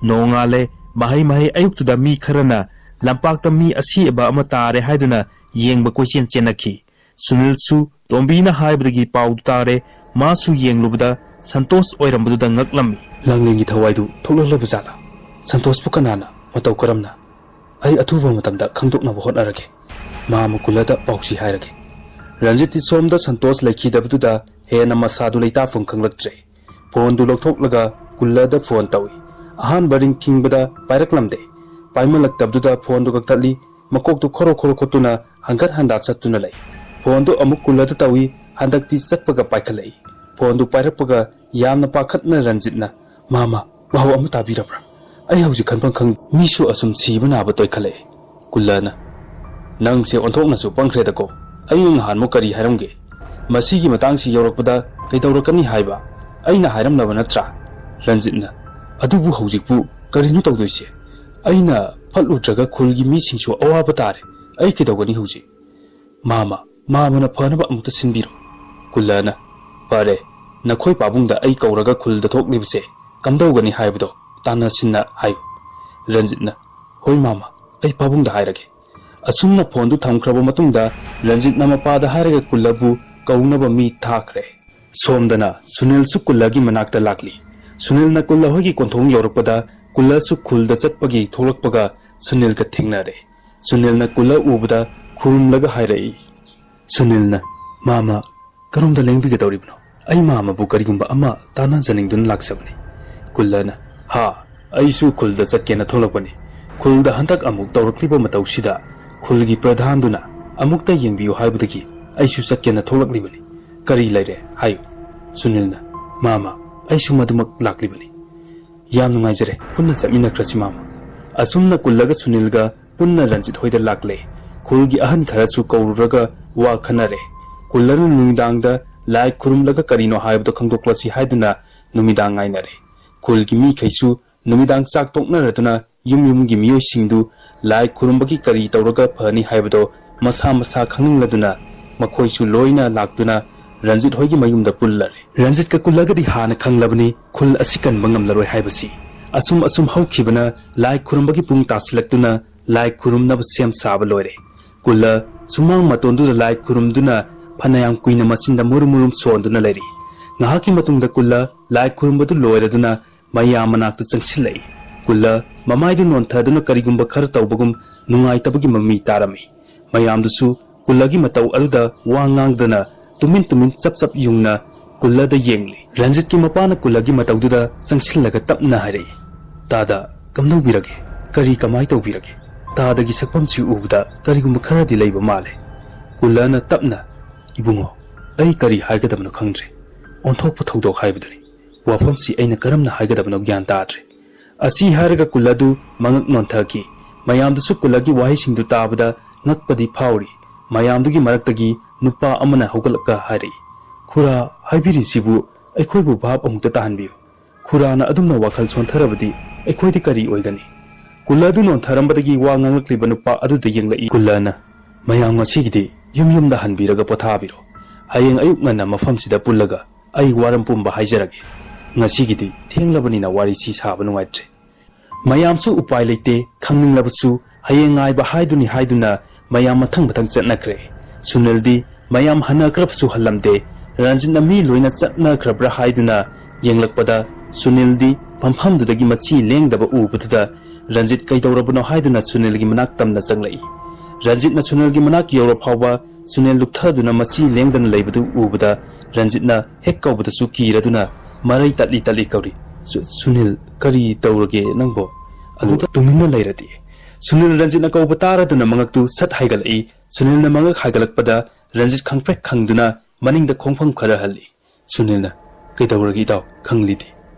ꯅꯣꯡꯉꯥꯜꯂꯦ꯫ ꯃꯍꯩ ꯃꯍꯩ ꯑꯌꯨꯛꯇꯨꯗ ꯃꯤ ꯈꯔꯅ ꯂꯝꯄꯥꯛꯇ ꯃꯤ ꯑꯁꯤꯕ ꯑꯃ ꯇꯥꯔꯦ ꯍꯥꯏꯗꯨꯅ ꯌꯦꯡꯕ ꯀꯣꯏꯆꯦꯟ ꯆꯦꯟꯅꯈꯤ꯫ ꯁꯨꯅꯤꯜꯁꯨ ꯇꯣꯝꯕꯤꯅ ꯍꯥꯏꯕꯗꯒꯤ ꯄꯥꯎꯗꯨ ꯇꯥꯔꯦ꯫ ꯃꯥꯁꯨ ꯌꯦꯡꯂꯨꯕꯗ ꯁꯟꯇꯣꯁ ꯑꯣꯏꯔꯝꯕꯗꯨꯗ ꯉꯛꯂꯝꯃꯤ꯫ ꯂꯥꯡꯂꯦꯟꯒꯤ ꯊꯋꯥꯏꯗꯨ ꯊꯣꯛꯂꯛꯂꯕ ꯖꯥꯠꯂꯥ? ꯁꯟꯇꯣꯁꯄꯨ ꯀꯅꯥꯅ? ꯃꯇꯧ ꯀꯔꯝꯅ? ꯑꯩ ꯑꯊꯨꯕ ꯃꯇꯝꯗ ꯈꯪꯗꯣꯛꯅꯕ ꯍꯣꯠꯅꯔꯒꯦ꯫ ꯃꯥ ꯃꯨꯀꯨꯂꯗ ꯄꯥꯎꯁꯤ ꯍꯥꯏꯔꯒꯦ꯫ ꯔꯟꯖꯤꯠꯇꯤ ꯁꯣꯝꯗ ꯁꯟꯇꯣꯁ ꯂꯩꯈꯤꯗꯕꯗꯨꯗ ꯍꯦꯟꯅ ꯃꯁꯥꯗꯨ ꯂꯩꯇꯥꯐꯝ ꯈꯪꯂꯛꯇ꯭ꯔꯦ꯫ ꯐꯣꯟꯗꯨ ꯂꯧꯊꯣꯛꯂꯒ ꯀꯨꯜꯂꯗ ꯐꯣꯟ ꯇꯧꯏ꯫ ꯑꯍꯥꯟꯕ ꯔꯤꯡ ꯈꯤꯡꯕꯗ ꯄꯥꯏꯔꯛꯂꯝꯗꯦ꯫ ꯄꯥꯏꯃꯜꯂꯛꯇꯕꯗꯨꯗ ꯐꯣꯟꯗꯨ ꯀꯛꯊꯠꯂꯤ꯫ ꯃꯀꯣꯛꯇꯨ ꯈꯣꯔꯣ ꯈꯣꯔꯣ ꯈꯣꯠꯇꯨꯅ ꯍꯪꯒꯠ ꯍꯟꯗꯥ ꯆꯠꯇꯨꯅ ꯂꯩ꯫ ꯐꯣꯟꯗꯨ ꯑꯃꯨꯛ ꯀꯨꯜꯂꯗ ꯇꯧꯏ꯫ ꯍꯟꯗꯛꯇꯤ ꯆꯠꯄꯒ ꯄꯥꯏꯈꯠꯂꯛꯏ꯫ ꯐꯣꯟꯗꯨ ꯄꯥꯏꯔꯛꯄꯒ ꯌꯥꯝꯅ ꯄꯥꯈꯠꯅ ꯔꯟꯖꯤꯠꯅ, "ꯃꯥꯃ, ꯄꯥꯎ ꯑꯃ ꯇꯥꯕꯤꯔꯕ꯭ꯔꯥ? ꯑꯩ ꯍꯧꯖꯤꯛ ꯈꯟꯐꯝ ꯈꯪ-" ꯃꯤꯁꯨ ꯑꯁꯨꯝ ꯁꯤꯕ ꯅꯥꯕ ꯇꯣꯏꯈꯠꯂꯛꯑꯦ꯫ ꯀꯨꯜꯂꯅ, "ꯅꯪꯁꯦ ꯑꯣꯟꯊꯣꯛꯅꯁꯨ ꯄꯪꯈ꯭ꯔꯦꯗꯀꯣ꯫ ꯑꯩꯅ ꯅꯍꯥꯟꯃꯨꯛ ꯀꯔꯤ ꯍꯥꯏꯔꯝꯒꯦ? ꯃꯁꯤꯒꯤ ꯃꯇꯥꯡꯁꯤ ꯌꯧꯔꯛꯄꯗ ꯀꯩꯗꯧꯔꯛꯀꯅꯤ ꯍꯥꯏꯕ ꯑꯩꯅ ꯍꯥꯏꯔꯝꯂꯕ ꯅꯠꯇ꯭ꯔꯥ?" ꯔꯟꯖꯤꯠꯅ, "ꯑꯗꯨꯕꯨ ꯍꯧꯖꯤꯛꯄꯨ ꯀꯔꯤꯅꯣ ꯇꯧꯗꯣꯏꯁꯦ? ꯑꯩꯅ ꯐꯠꯂꯨꯗ꯭ꯔꯒ ꯈꯨꯜꯒꯤ ꯃꯤꯁꯤꯡꯁꯨ ꯑꯋꯥꯕ ꯇꯥꯔꯦ꯫ ꯑꯩ ꯀꯩꯗꯧꯒꯅꯤ ꯍꯧꯖꯤꯛ?" "ꯃꯥꯃ, ꯃꯥꯃꯅ ꯐꯅꯕ ꯑꯃꯨꯛꯇ ꯁꯤꯟꯕꯤꯔꯣ꯫" ꯀꯨꯜꯂꯅ, "ꯐꯔꯦ, ꯅꯈꯣꯏ ꯄꯥꯕꯨꯡꯗ ꯑꯩ ꯀꯧꯔꯒ ꯈꯨꯜꯗ ꯊꯣꯛꯂꯤꯕꯁꯦ ꯀꯝꯗꯧꯒꯅꯤ ꯍꯥꯏꯕꯗꯣ ꯇꯥꯟꯅꯁꯤꯟꯅ ꯍꯥꯏꯌꯨ꯫" ꯔꯟꯖꯤꯠꯅ, "ꯍꯣꯏ ꯃꯥꯃ, ꯑꯩ ꯄꯥꯕꯨꯡꯗ ꯍꯥꯏꯔꯒꯦ꯫" ꯑꯁꯨꯝꯅ ꯐꯣꯟꯗꯨ ꯊꯝꯈ꯭ꯔꯕ ꯃꯇꯨꯡꯗ ꯔꯟꯖꯤꯠꯅ ꯃꯄꯥꯗ ꯍꯥꯏꯔꯒ ꯀꯨꯜꯂꯕꯨ ꯀꯧꯅꯕ ꯃꯤ ꯊꯥꯈ꯭ꯔꯦ꯫ ꯁꯣꯝꯗꯅ ꯁꯨꯅꯤꯜꯁꯨ ꯀꯨꯜꯂꯒꯤ ꯃꯅꯥꯛꯇ ꯂꯥꯛꯂꯤ꯫ ꯁꯨꯅꯤꯜꯅ ꯀꯨꯜꯂ ꯍꯣꯏꯒꯤ ꯀꯣꯟꯊꯣꯡ ꯌꯧꯔꯛꯄꯗ ꯀꯨꯜꯂꯁꯨ ꯈꯨꯜꯗ ꯆꯠꯄꯒꯤ ꯊꯣꯛꯂꯛꯄꯒ ꯁꯨꯅꯤꯜꯒ ꯊꯦꯡꯅꯔꯦ꯫ ꯁꯨꯅꯤꯜꯅ ꯀꯨꯜꯂ ꯎꯕꯗ ꯈꯨꯔꯨꯝꯂꯒ ꯍꯥꯏꯔꯛꯏ꯫ ꯁꯨꯅꯤꯜꯅ, "ꯃꯥꯃ, ꯀꯔꯣꯝꯗ ꯂꯦꯡꯕꯤꯒꯗꯧꯔꯤꯕꯅꯣ? ꯑꯩ ꯃꯥꯃꯕꯨ ꯀꯔꯤꯒꯨꯝꯕ ꯑꯃ ꯇꯥꯟꯅꯖꯅꯤꯡꯗꯨꯅ ꯂꯥꯛꯆꯕꯅꯤ꯫" ꯀꯨꯜꯂꯅ, "ꯍꯥ, ꯑꯩꯁꯨ ꯈꯨꯜꯗ ꯆꯠꯀꯦꯅ ꯊꯣꯛꯂꯛꯄꯅꯤ꯫ ꯈꯨꯜꯗ ꯍꯟꯗꯛ ꯑꯃꯨꯛ ꯇꯧꯔꯛꯂꯤꯕ ꯃꯇꯧꯁꯤꯗ ꯈꯨꯜꯒꯤ ꯄ꯭ꯔꯙꯥꯟꯗꯨꯅ ꯑꯃꯨꯛꯇ ꯌꯦꯡꯕꯤꯌꯨ ꯍꯥꯏꯕꯗꯒꯤ ꯑꯩꯁꯨ ꯆꯠꯀꯦꯅ ꯊꯣꯛꯂꯛꯂꯤꯕꯅꯤ꯫ ꯀꯔꯤ ꯂꯩꯔꯦ ꯍꯥꯏꯌꯨ꯫" ꯁꯨꯅꯤꯜꯅ, "ꯃꯥꯃ, ꯑꯩꯁꯨ ꯃꯗꯨꯃꯛ ꯂꯥꯛꯂꯤꯕꯅꯤ꯫" "ꯌꯥꯝ ꯅꯨꯡꯉꯥꯏꯖꯔꯦ, ꯄꯨꯟꯅ ꯆꯠꯃꯤꯟꯅꯈ꯭ꯔꯁꯤ ꯃꯥꯃ꯫" ꯑꯁꯨꯝꯅ ꯀꯨꯜꯂꯒ ꯁꯨꯅꯤꯜꯒ ꯄꯨꯟꯅ ꯔꯟꯖꯤꯠ ꯍꯣꯏꯗ ꯂꯥꯛꯂꯦ꯫ ꯈꯨꯜꯒꯤ ꯑꯍꯟ ꯈꯔꯁꯨ ꯀꯧꯔꯨꯔꯒ ꯋꯥ ꯈꯟꯅꯔꯦ꯫ ꯀꯨꯜꯂꯅ ꯅꯨꯃꯤꯗꯥꯡꯗ ꯂꯥꯏ ꯈꯨꯔꯨꯝꯂꯒ ꯀꯔꯤꯅꯣ ꯍꯥꯏꯕꯗꯣ ꯈꯪꯗꯣꯛꯂꯁꯤ ꯍꯥꯏꯗꯨꯅ ꯅꯨꯃꯤꯗꯥꯡ ꯉꯥꯏꯅꯔꯦ꯫ ꯈꯨꯜꯒꯤ ꯃꯤꯈꯩꯁꯨ ꯅꯨꯃꯤꯗꯥꯡ ꯆꯥꯛ ꯇꯣꯛꯅꯔꯗꯨꯅ ꯌꯨꯝ ꯌꯨꯝꯒꯤ ꯃꯤꯑꯣꯏꯁꯤꯡꯗꯨ ꯂꯥꯏ ꯈꯨꯔꯨꯝꯕꯒꯤ ꯀꯔꯤ ꯇꯧꯔꯒ ꯐꯅꯤ ꯍꯥꯏꯕꯗꯣ ꯃꯁꯥ ꯃꯁꯥ ꯈꯪꯅꯤꯡꯂꯗꯨꯅ ꯃꯈꯣꯏꯁꯨ ꯂꯣꯏꯅ ꯂꯥꯛꯇꯨꯅ ꯔꯟꯖꯤꯠ ꯍꯣꯏꯒꯤ ꯃꯌꯨꯝꯗ ꯄꯨꯜꯂꯔꯦ꯫ ꯔꯟꯖꯤꯠꯀ ꯀꯨꯜꯂꯒꯗꯤ ꯍꯥꯟꯅ ꯈꯪꯂꯕꯅꯤ ꯈꯨꯜ ꯑꯁꯤ ꯀꯟꯕ ꯉꯝꯂꯔꯣꯏ ꯍꯥꯏꯕꯁꯤ꯫ ꯑꯁꯨꯝ ꯑꯁꯨꯝ ꯍꯧꯈꯤꯕꯅ ꯂꯥꯏ ꯈꯨꯔꯨꯝꯕꯒꯤ ꯄꯨꯡ ꯇꯥꯁꯤꯜꯂꯛꯇꯨꯅ ꯂꯥꯏ ꯈꯨꯔꯨꯝꯅꯕ ꯁꯦꯝ ꯁꯥꯕ ꯂꯣꯏꯔꯦ꯫ ꯀꯨꯜꯂ ꯁꯨꯃꯥꯡ ꯃꯇꯣꯟꯗꯨꯗ ꯂꯥꯏ ꯈꯨꯔꯨꯝꯗꯨꯅ ꯐꯅꯌꯥꯝ ꯀꯨꯏꯅ ꯃꯆꯤꯟꯗ ꯃꯨꯔꯨꯝ ꯃꯨꯔꯨꯝ ꯁꯣꯟꯗꯨꯅ ꯂꯩꯔꯤ꯫ ꯉꯥꯏꯍꯥꯛꯀꯤ ꯃꯇꯨꯡꯗ ꯀꯨꯜꯂ ꯂꯥꯏ ꯈꯨꯔꯨꯝꯕꯗꯨ ꯂꯣꯏꯔꯗꯨꯅ ꯃꯌꯥꯝ ꯃꯅꯥꯛꯇ ꯆꯪꯁꯤꯜꯂꯛꯏ꯫ ꯀꯨꯜꯂ ꯃꯃꯥꯏꯗꯨ ꯅꯣꯟꯊꯗꯨꯅ ꯀꯔꯤꯒꯨꯝꯕ ꯈꯔ ꯇꯧꯕꯒꯨꯝ ꯅꯨꯡꯉꯥꯏꯇꯕꯒꯤ ꯃꯃꯤ ꯇꯥꯔꯝꯃꯤ꯫ ꯃꯌꯥꯝꯗꯨꯁꯨ ꯀꯨꯜꯂꯒꯤ ꯃꯇꯧ ꯑꯗꯨꯗ ꯋꯥ ꯉꯥꯡꯗꯅ ꯇꯨꯃꯤꯟ ꯇꯨꯃꯤꯟ ꯆꯞ ꯆꯞ ꯌꯨꯡꯅ ꯀꯨꯜꯂꯗ ꯌꯦꯡꯂꯤ꯫ ꯔꯟꯖꯤꯠꯀꯤ ꯃꯄꯥꯅ ꯀꯨꯜꯂꯒꯤ ꯃꯇꯧꯗꯨꯗ ꯆꯪꯁꯤꯜꯂꯒ ꯇꯞꯅ ꯍꯥꯏꯔꯛꯏ, "ꯇꯥꯗ, ꯀꯝꯗꯧꯕꯤꯔꯒꯦ? ꯀꯔꯤ ꯀꯃꯥꯏ ꯇꯧꯕꯤꯔꯒꯦ? ꯇꯥꯗꯒꯤ ꯁꯛꯐꯝꯁꯤ ꯎꯕꯗ ꯀꯔꯤꯒꯨꯝꯕ ꯈꯔꯗꯤ ꯂꯩꯕ ꯃꯥꯜꯂꯦ꯫" ꯀꯨꯜꯂꯅ ꯇꯞꯅ, "ꯏꯕꯨꯡꯉꯣ, ꯑꯩ ꯀꯔꯤ ꯍꯥꯏꯒꯗꯕꯅꯣ ꯈꯪꯗ꯭ꯔꯦ꯫ ꯑꯣꯟꯊꯣꯛꯄ ꯊꯧꯗꯣꯛ ꯍꯥꯏꯕꯗꯨꯅꯤ꯫ ꯋꯥꯐꯝꯁꯤ ꯑꯩꯅ ꯀꯔꯝꯅ ꯍꯥꯏꯒꯗꯕꯅꯣ ꯒ꯭ꯌꯥꯟ ꯇꯥꯗ꯭ꯔꯦ꯫" ꯑꯁꯤ ꯍꯥꯏꯔꯒ ꯀꯨꯜꯂꯗꯨ ꯃꯉꯛ ꯅꯣꯟꯊꯈꯤ꯫ ꯃꯌꯥꯝꯗꯨꯁꯨ ꯀꯨꯜꯂꯒꯤ ꯋꯥꯍꯩꯁꯤꯡꯗꯨ ꯇꯥꯕꯗ ꯉꯛꯄꯗꯤ ꯐꯥꯎꯔꯤ꯫ ꯃꯌꯥꯝꯗꯨꯒꯤ ꯃꯔꯛꯇꯒꯤ ꯅꯨꯄꯥ ꯑꯃꯅ ꯍꯧꯒꯠꯂꯛꯀ ꯍꯥꯏꯔꯛꯏ, "ꯈꯨꯔꯥ, ꯍꯥꯏꯕꯤꯔꯤꯁꯤꯕꯨ ꯑꯩꯈꯣꯏꯕꯨ ꯚꯥꯞ ꯑꯃꯨꯛꯇ ꯇꯥꯍꯟꯕꯤꯌꯨ꯫ ꯈꯨꯔꯥꯅ ꯑꯗꯨꯝꯅ ꯋꯥꯈꯜ ꯁꯣꯟꯊꯔꯕꯗꯤ ꯑꯩꯈꯣꯏꯗꯤ ꯀꯔꯤ ꯑꯣꯏꯒꯅꯤ?" ꯀꯨꯜꯂꯗꯨ ꯅꯣꯟꯊꯔꯝꯕꯗꯒꯤ ꯋꯥ ꯉꯥꯡꯂꯛꯂꯤꯕ ꯅꯨꯄꯥ ꯑꯗꯨꯗ ꯌꯦꯡꯂꯛꯏ꯫ ꯀꯨꯜꯂꯅ, "ꯃꯌꯥꯝ ꯉꯁꯤꯒꯤꯗꯤ ꯌꯨꯝ ꯌꯨꯝꯗ ꯍꯟꯕꯤꯔꯒ ꯄꯣꯊꯥꯕꯤꯔꯣ꯫ ꯍꯌꯦꯡ ꯑꯌꯨꯛ ꯉꯟꯅ ꯃꯐꯝꯁꯤꯗ ꯄꯨꯜꯂꯒ ꯑꯩ ꯋꯥꯔꯝ ꯄꯨꯝꯕ ꯍꯥꯏꯖꯔꯒꯦ꯫ ꯉꯁꯤꯒꯤꯗꯤ ꯊꯦꯡꯂꯕꯅꯤꯅ ꯋꯥꯔꯤꯁꯤ ꯁꯥꯕ ꯅꯨꯡꯉꯥꯏꯇ꯭ꯔꯦ꯫" ꯃꯌꯥꯝꯁꯨ ꯎꯄꯥꯏ ꯂꯩꯇꯦ, ꯈꯪꯅꯤꯡꯂꯕꯁꯨ ꯍꯌꯦꯡ ꯉꯥꯏꯕ ꯍꯥꯏꯗꯨꯅꯤ ꯍꯥꯏꯗꯨꯅ ꯃꯌꯥꯝ ꯃꯊꯪ ꯃꯊꯪ ꯆꯠꯅꯈ꯭ꯔꯦ꯫ ꯁꯨꯅꯤꯜꯗꯤ ꯃꯌꯥꯝ ꯍꯟꯅꯈ꯭ꯔꯕꯁꯨ ꯍꯜꯂꯝꯗꯦ꯫ ꯔꯟꯖꯤꯠꯅ ꯃꯤ ꯂꯣꯏꯅ ꯆꯠꯅꯈ꯭ꯔꯕ꯭ꯔꯥ ꯍꯥꯏꯗꯨꯅ ꯌꯦꯡꯂꯛꯄꯗ ꯁꯨꯅꯤꯜꯗꯤ ꯐꯝꯐꯝꯗꯨꯗꯒꯤ ꯃꯆꯤ ꯂꯦꯡꯗꯕ ꯎꯕꯗꯨꯗ ꯔꯟꯖꯤꯠ ꯀꯩꯗꯧꯔꯕꯅꯣ ꯍꯥꯏꯗꯨꯅ ꯁꯨꯅꯤꯜꯒꯤ ꯃꯅꯥꯛ ꯇꯝꯅ ꯆꯪꯂꯛꯏ꯫ ꯔꯟꯖꯤꯠꯅ ꯁꯨꯅꯤꯜꯒꯤ ꯃꯅꯥꯛ ꯌꯧꯔ ꯐꯥꯎꯕ ꯁꯨꯅꯤꯜ ꯂꯨꯞꯊꯗꯨꯅ ꯃꯆꯤ ꯂꯦꯡꯗꯅ ꯂꯩꯕꯗꯨ ꯎꯕꯗ ꯔꯟꯖꯤꯠꯅ ꯍꯦꯛ ꯀꯧꯕꯗꯁꯨ ꯀꯤꯔꯗꯨꯅ ꯃꯔꯩ ꯇꯠꯂꯤ ꯇꯠꯂꯤ ꯀꯧꯔꯤ, "ꯁꯨ-, ꯁꯨꯅꯤꯜ, ꯀꯔꯤ ꯇꯧꯔꯒꯦ ꯅꯪꯕꯣ?" ꯑꯗꯨꯗ ꯇꯨꯃꯤꯟꯅ ꯂꯩꯔꯗꯤ꯫ ꯁꯨꯅꯤꯜ ꯔꯟꯖꯤꯠꯅ ꯀꯧꯕ ꯇꯥꯔꯗꯨꯅ ꯃꯉꯛꯇꯨ ꯁꯠ ꯍꯥꯏꯒꯠꯂꯛꯏ꯫ ꯁꯨꯅꯤꯜꯅ ꯃꯉꯛ ꯍꯥꯏꯒꯠꯂꯛꯄꯗ ꯔꯟꯖꯤꯠ ꯈꯪꯄ꯭ꯔꯦꯛ ꯈꯪꯗꯨꯅ ꯃꯅꯤꯡꯗ ꯈꯣꯡꯐꯝ ꯈꯔ ꯍꯜꯂꯤ꯫ ꯁꯨꯅꯤꯜꯅ, "ꯀꯩꯗꯧꯔꯒꯦ ꯏꯇꯥꯎ, ꯈꯪꯂꯤꯗꯤ?"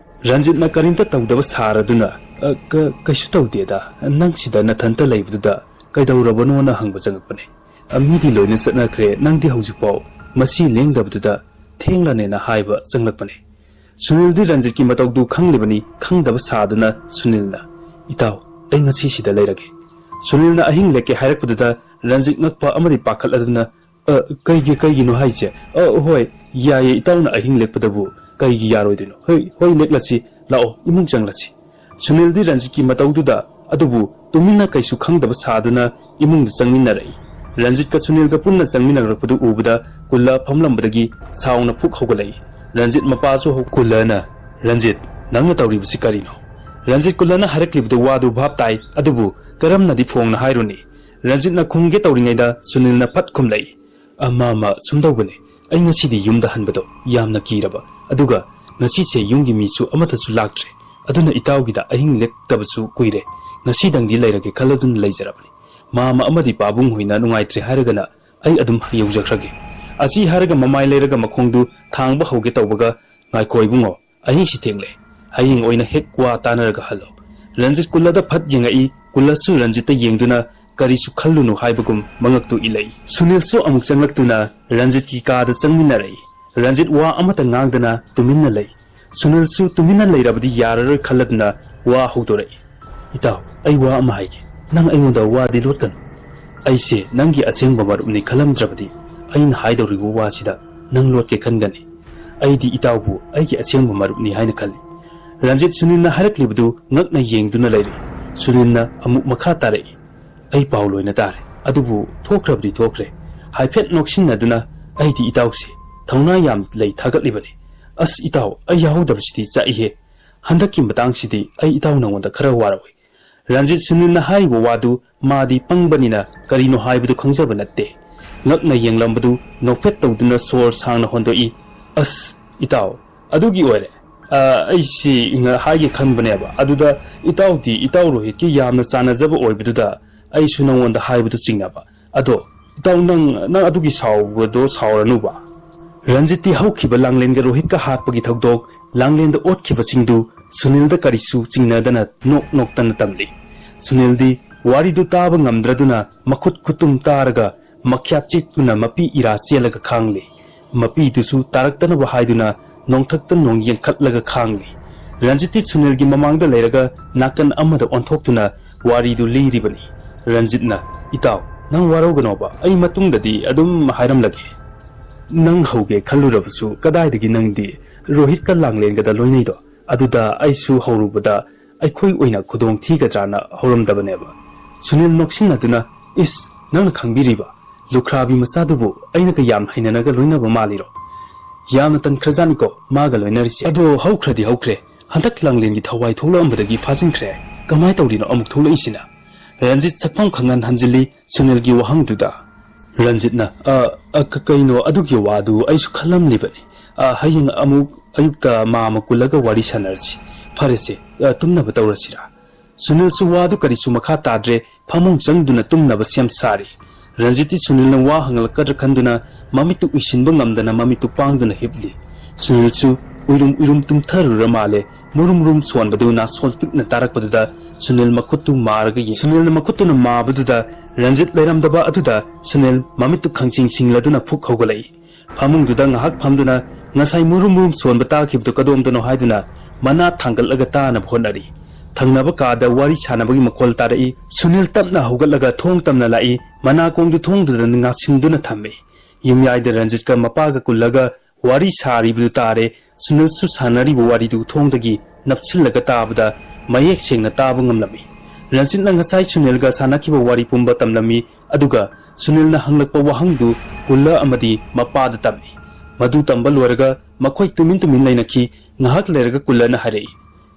ꯔꯟꯖꯤꯠꯅ ꯀꯔꯤꯝꯇ ꯇꯧꯗꯕ ꯁꯥꯔꯗꯨꯅ, "ꯑ, ꯀ-, ꯀꯩꯁꯨ ꯇꯧꯗꯦꯗ, ꯅꯪ ꯁꯤꯗ ꯅꯊꯟꯇ ꯂꯩꯕꯗꯨꯗ ꯀꯩꯗꯧꯔꯕꯅꯣꯅ ꯍꯪꯕ ꯆꯪꯉꯛꯄꯅꯦ꯫ ꯑ, ꯃꯤꯗꯤ ꯂꯣꯏꯅ ꯆꯠꯅꯈ꯭ꯔꯦ, ꯅꯪꯗꯤ ꯍꯧꯖꯤꯛꯐꯥꯎ ꯃꯁꯤ ꯂꯦꯡꯗꯕꯗꯨꯗ ꯊꯦꯡꯂꯅꯦꯅ ꯍꯥꯏꯕ ꯆꯪꯂꯛꯄꯅꯦ꯫" ꯁꯨꯅꯤꯜꯗꯤ ꯔꯟꯖꯤꯠꯀꯤ ꯃꯇꯧꯗꯨ ꯈꯪꯂꯤꯕꯅꯤ, ꯈꯪꯗꯕ ꯁꯥꯗꯨꯅ ꯁꯨꯅꯤꯜꯅ, "ꯏꯇꯥꯎ, ꯑꯩ ꯉꯁꯤ ꯁꯤꯗ ꯂꯩꯔꯒꯦ꯫" ꯁꯨꯅꯤꯜꯅ ꯑꯍꯤꯡ ꯂꯦꯛꯀꯦ ꯍꯥꯏꯔꯛꯄꯗꯨꯗ ꯔꯟꯖꯤꯠ ꯉꯛꯄ ꯑꯃꯗꯤ ꯄꯥꯈꯠꯂꯗꯨꯅ, "ꯑ, ꯀꯩꯒꯤ, ꯀꯩꯒꯤꯅꯣ ꯍꯥꯏꯁꯦ? ꯑ, ꯍꯣꯏ, ꯌꯥꯏꯌꯦ, ꯏꯇꯥꯎꯅ ꯑꯍꯤꯡ ꯂꯦꯛꯄꯗꯕꯨ ꯀꯩꯒꯤ ꯌꯥꯔꯣꯏꯗꯣꯏꯅꯣ? ꯍꯣꯏ, ꯍꯣꯏ, ꯂꯦꯛꯂꯁꯤ, ꯂꯥꯛꯑꯣ, ꯏꯃꯨꯡ ꯆꯪꯂꯁꯤ꯫" ꯁꯨꯅꯤꯜꯗꯤ ꯔꯟꯖꯤꯠꯀꯤ ꯃꯇꯧꯗꯨꯗ ꯑꯗꯨꯕꯨ ꯇꯨꯃꯤꯟꯅ ꯀꯩꯁꯨ ꯈꯪꯗꯕ ꯁꯥꯗꯨꯅ ꯏꯃꯨꯡꯗ ꯆꯪꯃꯤꯟꯅꯔꯛꯏ꯫ ꯔꯟꯖꯤꯠꯀ ꯁꯨꯅꯤꯜꯒ ꯄꯨꯟꯅ ꯆꯪꯃꯤꯟꯅꯔꯛꯄꯗꯨ ꯎꯕꯗ ꯀꯨꯜꯂ ꯐꯝꯂꯝꯕꯗꯒꯤ ꯁꯥꯎꯅ ꯐꯨꯛ ꯍꯧꯒꯠꯂꯛꯏ꯫ ꯔꯟꯖꯤꯠ ꯃꯄꯥꯁꯨ ꯍꯧ-, ꯀꯨꯜꯂꯅ, "ꯔꯟꯖꯤꯠ, ꯅꯪꯅ ꯇꯧꯔꯤꯕꯁꯤ ꯀꯔꯤꯅꯣ?" ꯔꯟꯖꯤꯠ ꯀꯨꯜꯂꯅ ꯍꯥꯏꯔꯛꯂꯤꯕꯗꯨ ꯋꯥꯗꯨ ꯚꯥꯞ ꯇꯥꯏ, ꯑꯗꯨꯕꯨ ꯀꯔꯝꯅꯗꯤ ꯐꯣꯡꯅ ꯍꯥꯏꯔꯨꯅꯤ? ꯔꯟꯖꯤꯠꯅ ꯈꯨꯝꯒꯦ ꯇꯧꯔꯤꯉꯩꯗ ꯁꯨꯅꯤꯜꯅ ꯐꯠ ꯈꯨꯝꯂꯛꯏ꯫ "ꯑꯃ ꯑꯃ ꯁꯨꯝ ꯇꯧꯕꯅꯦ, ꯑꯩ ꯉꯁꯤꯗꯤ ꯌꯨꯝꯗ ꯍꯟꯕꯗꯣ ꯌꯥꯝꯅ ꯀꯤꯔꯕ, ꯑꯗꯨꯒ ꯉꯁꯤꯁꯦ ꯌꯨꯝꯒꯤ ꯃꯤꯁꯨ ꯑꯃꯠꯇꯁꯨ ꯂꯥꯛꯇ꯭ꯔꯦ, ꯑꯗꯨꯅ ꯏꯇꯥꯎꯒꯤꯗ ꯑꯍꯤꯡ ꯂꯦꯛꯇꯕꯁꯨ ꯀꯨꯏꯔꯦ, ꯉꯁꯤꯗꯪꯗꯤ ꯂꯩꯔꯒꯦ ꯈꯜꯂꯗꯨꯅ ꯂꯩꯖꯔꯕꯅꯤ꯫ ꯃꯥꯃ ꯑꯃꯗꯤ ꯄꯥꯕꯨꯡ ꯍꯣꯏꯅ ꯅꯨꯡꯉꯥꯏꯇ꯭ꯔꯦ ꯍꯥꯏꯔꯒꯅ ꯑꯩ ꯑꯗꯨꯝ ꯌꯧꯖꯈ꯭ꯔꯒꯦ꯫" ꯑꯁꯤ ꯍꯥꯏꯔꯒ ꯃꯃꯥꯏ ꯂꯩꯔꯒ ꯃꯈꯣꯡꯗꯨ ꯊꯥꯡꯕ ꯍꯧꯒꯦ ꯇꯧꯕꯒ, "ꯉꯥꯏꯈꯣ ꯏꯕꯨꯡꯉꯣ, ꯑꯍꯤꯡꯁꯤ ꯊꯦꯡꯂꯦ, ꯍꯌꯦꯡ ꯑꯣꯏꯅ ꯍꯦꯛ ꯋꯥ ꯇꯥꯅꯔꯒ ꯍꯜꯂꯣ꯫" ꯔꯟꯖꯤꯠ ꯀꯨꯜꯂꯗ ꯐꯠ ꯌꯦꯡꯉꯛꯏ꯫ ꯀꯨꯜꯂꯁꯨ ꯔꯟꯖꯤꯠꯇ ꯌꯦꯡꯗꯨꯅ ꯀꯔꯤꯁꯨ ꯈꯜꯂꯨꯅꯨ ꯍꯥꯏꯕꯒꯨꯝ ꯃꯉꯛꯇꯨ ꯏꯜꯂꯛꯏ꯫ ꯁꯨꯅꯤꯜꯁꯨ ꯑꯃꯨꯛ ꯆꯪꯂꯛꯇꯨꯅ ꯔꯟꯖꯤꯠꯀꯤ ꯀꯥꯗ ꯆꯪꯃꯤꯟꯅꯔꯛꯏ꯫ ꯔꯟꯖꯤꯠ ꯋꯥ ꯑꯃꯠꯇ ꯉꯥꯡꯗꯅ ꯇꯨꯃꯤꯟꯅ ꯂꯩ꯫ ꯁꯨꯅꯤꯜꯁꯨ ꯇꯨꯃꯤꯟꯅ ꯂꯩꯔꯕꯗꯤ ꯌꯥꯔꯔꯣꯏ ꯈꯜꯂꯗꯨꯅ ꯋꯥ ꯍꯧꯗꯣꯔꯛꯏ꯫ "ꯏꯇꯥꯎ, ꯑꯩ ꯋꯥ ꯑꯃ ꯍꯥꯏꯒꯦ꯫ ꯅꯪ ꯑꯩꯉꯣꯟꯗ ꯋꯥꯗꯤ ꯂꯣꯠꯀꯅꯨ꯫ ꯑꯩꯁꯦ ꯅꯪꯒꯤ ꯑꯁꯦꯡꯕ ꯃꯔꯨꯞꯅꯤ ꯈꯜꯂꯝꯗ꯭ꯔꯕꯗꯤ ꯑꯩꯅ ꯍꯥꯏꯗꯧꯔꯤꯕ ꯋꯥꯁꯤꯗ ꯅꯪ ꯂꯣꯠꯀꯦ ꯈꯟꯒꯅꯤ꯫ ꯑꯩꯗꯤ ꯏꯇꯥꯎꯕꯨ ꯑꯩꯒꯤ ꯑꯁꯦꯡꯕ ꯃꯔꯨꯞꯅꯤ ꯍꯥꯏꯅ ꯈꯜꯂꯤ꯫" ꯔꯟꯖꯤꯠ ꯁꯨꯅꯤꯜꯅ ꯍꯥꯏꯔꯛꯂꯤꯕꯗꯨ ꯉꯛꯅ ꯌꯦꯡꯗꯨꯅ ꯂꯩꯔꯤ꯫ ꯁꯨꯅꯤꯜꯅ ꯑꯃꯨꯛ ꯃꯈꯥ ꯇꯥꯔꯛꯏ꯫ "ꯑꯩ ꯄꯥꯎ ꯂꯣꯏꯅ ꯇꯥꯔꯦ, ꯑꯗꯨꯕꯨ ꯊꯣꯛꯈ꯭ꯔꯕꯗꯤ ꯊꯣꯛꯈ꯭ꯔꯦ꯫" ꯍꯥꯏꯐꯦꯠ ꯅꯣꯛꯁꯤꯟꯅꯗꯨꯅ, "ꯑꯩꯗꯤ ꯏꯇꯥꯎꯁꯤ ꯊꯧꯅꯥ ꯌꯥꯝ ꯂꯩ ꯊꯥꯒꯠꯂꯤꯕꯅꯤ꯫ ꯑꯁ ꯏꯇꯥꯎ, ꯑꯩ ꯌꯥꯍꯧꯗꯕꯁꯤꯗꯤ ꯆꯥꯛꯏꯍꯦ꯫ ꯍꯟꯗꯛꯀꯤ ꯃꯇꯥꯡꯁꯤꯗꯤ ꯑꯩ ꯏꯇꯥꯎ ꯅꯉꯣꯟꯗ ꯈꯔ ꯋꯥꯔꯧꯏ꯫" ꯔꯟꯖꯤꯠ ꯁꯨꯅꯤꯜꯅ ꯍꯥꯏꯔꯤꯕ ꯋꯥꯗꯨ ꯃꯥꯗꯤ ꯄꯪꯕꯅꯤꯅ ꯀꯔꯤꯅꯣ ꯍꯥꯏꯕꯗꯨ ꯈꯪꯖꯕ ꯅꯠꯇꯦ꯫ ꯉꯛꯅ ꯌꯦꯡꯂꯝꯕꯗꯨ ꯅꯣꯛꯐꯦꯠ ꯇꯧꯗꯨꯅ ꯁꯣꯔ ꯁꯥꯡꯅ ꯍꯣꯟꯗꯣꯛꯏ꯫ "ꯑꯁ, ꯏꯇꯥꯎ, ꯑꯗꯨꯒꯤ ꯑꯣꯏꯔꯦ꯫ ꯑ, ꯑꯩꯁꯤ ꯉ-, ꯍꯥꯏꯒꯦ ꯈꯟꯕꯅꯦꯕ꯫ ꯑꯗꯨꯗ ꯏꯇꯥꯎꯗꯤ ꯏꯇꯥꯎ ꯔꯣꯍꯤꯠꯀꯤ ꯌꯥꯝꯅ ꯆꯥꯟꯅꯖꯕ ꯑꯣꯏꯕꯗꯨꯗ ꯑꯩꯁꯨ ꯅꯉꯣꯟꯗ ꯍꯥꯏꯕꯗꯨ ꯆꯤꯡꯅꯕ꯫ ꯑꯗꯣ ꯏꯇꯥꯎ, ꯅꯪ, ꯅꯪ ꯑꯗꯨꯒꯤ ꯁꯥꯎꯕꯗꯣ ꯁꯥꯎꯔꯅꯨꯕ꯫" ꯔꯟꯖꯤꯠꯇꯤ ꯍꯧꯈꯤꯕ ꯂꯥꯡꯂꯦꯟꯒ ꯔꯣꯍꯤꯠꯀ ꯍꯥꯠꯄꯒꯤ ꯊꯧꯗꯣꯛ, ꯂꯥꯡꯂꯦꯟꯗ ꯑꯣꯠꯈꯤꯕꯁꯤꯡꯗꯨ ꯁꯨꯅꯤꯜꯗ ꯀꯔꯤꯁꯨ ꯆꯤꯡꯅꯗꯅ ꯅꯣꯛ ꯅꯣꯛꯇꯅ ꯇꯝꯂꯤ꯫ ꯁꯨꯅꯤꯜꯗꯤ ꯋꯥꯔꯤꯗꯨ ꯇꯥꯕ ꯉꯝꯗ꯭ꯔꯗꯨꯅ ꯃꯈꯨꯠ ꯈꯨꯇꯨꯝ ꯇꯥꯔꯒ ꯃꯈ꯭ꯌꯥꯠ ꯆꯤꯛꯇꯨꯅ ꯃꯄꯤ ꯏꯔꯥ ꯆꯦꯜꯂꯒ ꯈꯥꯡꯂꯤ꯫ ꯃꯄꯤꯗꯨꯁꯨ ꯇꯥꯔꯛꯇꯅꯕ ꯍꯥꯏꯗꯨꯅ ꯅꯣꯡꯊꯛꯇ ꯅꯣꯡ ꯌꯦꯡꯈꯠꯂꯒ ꯈꯥꯡꯂꯤ꯫ ꯔꯟꯖꯤꯠꯇꯤ ꯁꯨꯅꯤꯜꯒꯤ ꯃꯃꯥꯡꯗ ꯂꯩꯔꯒ ꯅꯥꯀꯟ ꯑꯃꯗ ꯑꯣꯟꯊꯣꯛꯇꯨꯅ ꯋꯥꯔꯤꯗꯨ ꯂꯤꯔꯤꯕꯅꯤ꯫ ꯔꯟꯖꯤꯠꯅ, "ꯏꯇꯥꯎ, ꯅꯪ ꯋꯥꯔꯧꯒꯅꯣꯕ, ꯑꯩ ꯃꯇꯨꯡꯗꯗꯤ ꯑꯗꯨꯝ ꯍꯥꯏꯔꯝꯂꯒꯦ꯫ ꯅꯪ ꯍꯧꯒꯦ ꯈꯜꯂꯨꯔꯕꯁꯨ ꯀꯗꯥꯏꯗꯒꯤ ꯅꯪꯗꯤ ꯔꯣꯍꯤꯠꯀ ꯂꯥꯡꯂꯦꯟꯒꯗ ꯂꯣꯏꯅꯩꯗꯣ? ꯑꯗꯨꯗ ꯑꯩꯁꯨ ꯍꯧꯔꯨꯕꯗ ꯑꯩꯈꯣꯏ ꯑꯣꯏꯅ ꯈꯨꯗꯣꯡ ꯊꯤꯒꯗ꯭ꯔꯥꯅ ꯍꯧꯔꯝꯗꯕꯅꯦꯕ꯫" ꯁꯨꯅꯤꯜ ꯅꯣꯛꯁꯤꯟꯅꯗꯨꯅ, "ꯏꯁ, ꯅꯪꯅ ꯈꯪꯕꯤꯔꯤꯕ? ꯂꯨꯈ꯭ꯔꯥꯕꯤ ꯃꯆꯥꯗꯨꯕꯨ ꯑꯩꯅꯒ ꯌꯥꯝ ꯍꯩꯅꯅꯒ ꯂꯣꯏꯅꯕ ꯃꯥꯜꯂꯤꯔꯣ? ꯌꯥꯝꯅ ꯇꯟꯈ꯭ꯔꯖꯥꯠꯅꯤꯀꯣ ꯃꯥꯒ ꯂꯣꯏꯅꯔꯤꯁꯦ꯫ ꯑꯗꯣ ꯍꯧꯈ꯭ꯔꯗꯤ ꯍꯧꯈ꯭ꯔꯦ, ꯍꯟꯗꯛ ꯂꯥꯡꯂꯦꯟꯒꯤ ꯊꯋꯥꯏ ꯊꯣꯛꯂꯛꯑꯝꯕꯗꯒꯤ ꯐꯥꯖꯤꯟꯈ꯭ꯔꯦ꯫ ꯀꯃꯥꯏ ꯇꯧꯔꯤꯅꯣ ꯑꯃꯨꯛ ꯊꯣꯛꯂꯛꯏꯁꯤꯅ?" ꯔꯟꯖꯤꯠ ꯁꯛꯐꯝ ꯈꯪꯍꯟ ꯍꯟꯖꯤꯜꯂꯤ ꯁꯨꯅꯤꯜꯒꯤ ꯋꯥꯍꯪꯗꯨꯗ꯫ ꯔꯟꯖꯤꯠꯅ, "ꯑ, ꯑ, ꯀ-, ꯀꯩꯅꯣ, ꯑꯗꯨꯒꯤ ꯋꯥꯗꯨ ꯑꯩꯁꯨ ꯈꯜꯂꯝꯂꯤꯕꯅꯤ꯫ ꯑ, ꯍꯌꯦꯡ ꯑꯃꯨꯛ ꯑꯌꯨꯛꯇ ꯃꯥ ꯑꯃ ꯀꯨꯜꯂꯒ ꯋꯥꯔꯤ ꯁꯥꯟꯅꯔꯁꯤ꯫ ꯐꯔꯦꯁꯦ, ꯑ, ꯇꯨꯝꯅꯕ ꯇꯧꯔꯁꯤꯔꯥ?" ꯁꯨꯅꯤꯜꯁꯨ ꯋꯥꯗꯨ ꯀꯔꯤꯁꯨ ꯃꯈꯥ ꯇꯥꯗ꯭ꯔꯦ, ꯐꯃꯨꯡ ꯆꯪꯗꯨꯅ ꯇꯨꯝꯅꯕ ꯁꯦꯝ ꯁꯥꯔꯤ꯫ ꯔꯟꯖꯤꯠꯇꯤ ꯁꯨꯅꯤꯜꯅ ꯋꯥ ꯍꯪꯂꯛꯀꯗ꯭ꯔꯥ ꯈꯟꯗꯨꯅ ꯃꯃꯤꯠꯇꯨ ꯎꯏꯁꯤꯟꯕ ꯉꯝꯗꯅ ꯃꯃꯤꯠꯇꯨ ꯄꯥꯡꯗꯨꯅ ꯍꯤꯞꯂꯤ꯫ ꯁꯨꯅꯤꯜꯁꯨ ꯎꯏꯔꯨꯝ ꯎꯏꯔꯨꯝ ꯇꯨꯝꯊꯔꯨꯔ ꯃꯥꯜꯂꯦ꯫ ꯃꯨꯔꯨꯝ ꯃꯨꯔꯨꯝ ꯁꯣꯟꯕꯗꯨ ꯅꯥꯁꯣꯟ ꯄꯤꯛꯅ ꯇꯥꯔꯛꯄꯗꯨꯗ ꯁꯨꯅꯤꯜ ꯃꯈꯨꯠꯇꯨ ꯃꯥꯔꯒ ꯌꯦꯡ-, ꯁꯨꯅꯤꯜꯅ ꯃꯈꯨꯠꯇꯨꯅ ꯃꯥꯕꯗꯨꯗ ꯔꯟꯖꯤꯠ ꯂꯩꯔꯝꯗꯕ ꯑꯗꯨꯗ ꯁꯨꯅꯤꯜ ꯃꯃꯤꯠꯇꯨ ꯈꯪꯁꯤꯡ ꯁꯤꯡꯂꯗꯨꯅ ꯐꯨꯛ ꯍꯧꯒꯠꯂꯛꯏ꯫ ꯐꯃꯨꯡꯗꯨꯗ ꯉꯥꯏꯍꯥꯛ ꯐꯝꯗꯨꯅ ꯉꯁꯥꯏ ꯃꯨꯔꯨꯝ ꯃꯨꯔꯨꯝ ꯁꯣꯟꯕ ꯇꯥꯈꯤꯕꯗꯨ ꯀꯗꯣꯝꯗꯅꯣ ꯍꯥꯏꯗꯨꯅ ꯃꯅꯥ ꯊꯥꯡꯒꯠꯂꯒ ꯇꯥꯅꯕ ꯍꯣꯠꯅꯔꯤ꯫ ꯊꯪꯅꯕ ꯀꯥꯗ ꯋꯥꯔꯤ ꯁꯥꯟꯅꯕꯒꯤ ꯃꯈꯣꯜ ꯇꯥꯔꯛꯏ꯫ ꯁꯨꯅꯤꯜ ꯇꯞꯅ ꯍꯧꯒꯠꯂꯒ ꯊꯣꯡ ꯇꯝꯅ ꯂꯥꯛꯏ꯫ ꯃꯅꯥꯀꯣꯡꯗꯨ ꯊꯣꯡꯗꯨꯗ ꯉꯥꯛꯁꯤꯟꯗꯨꯅ ꯊꯝꯃꯤ꯫ ꯌꯨꯝꯌꯥꯏꯗ ꯔꯟꯖꯤꯠꯀ ꯃꯄꯥꯒ ꯀꯨꯜꯂꯒ ꯋꯥꯔꯤ ꯁꯥꯔꯤꯕꯗꯨ ꯇꯥꯔꯦ꯫ ꯁꯨꯅꯤꯜꯁꯨ ꯁꯥꯟꯅꯔꯤꯕ ꯋꯥꯔꯤꯗꯨ ꯊꯣꯡꯗꯒꯤ ꯅꯞꯁꯤꯜꯂꯒ ꯇꯥꯕꯗ ꯃꯌꯦꯛ ꯁꯦꯡꯅ ꯇꯥꯕ ꯉꯝꯂꯝꯃꯤ꯫ ꯔꯟꯖꯤꯠꯅ ꯉꯁꯥꯏ ꯁꯨꯅꯤꯜꯒ ꯁꯥꯟꯅꯈꯤꯕ ꯋꯥꯔꯤ ꯄꯨꯝꯕ ꯇꯝꯂꯝꯃꯤ, ꯑꯗꯨꯒ ꯁꯨꯅꯤꯜꯅ ꯍꯪꯂꯛꯄ ꯋꯥꯍꯪꯗꯨ ꯀꯨꯜꯂ ꯑꯃꯗꯤ ꯃꯄꯥꯗ ꯇꯝꯃꯤ꯫ ꯃꯗꯨ ꯇꯝꯕ ꯂꯣꯏꯔꯒ ꯃꯈꯣꯏ ꯇꯨꯃꯤꯟ ꯇꯨꯃꯤꯟ ꯂꯩꯅꯈꯤ꯫ ꯉꯥꯏꯍꯥꯛ ꯂꯩꯔꯒ ꯀꯨꯜꯂꯅ ꯍꯥꯏꯔꯛꯏ,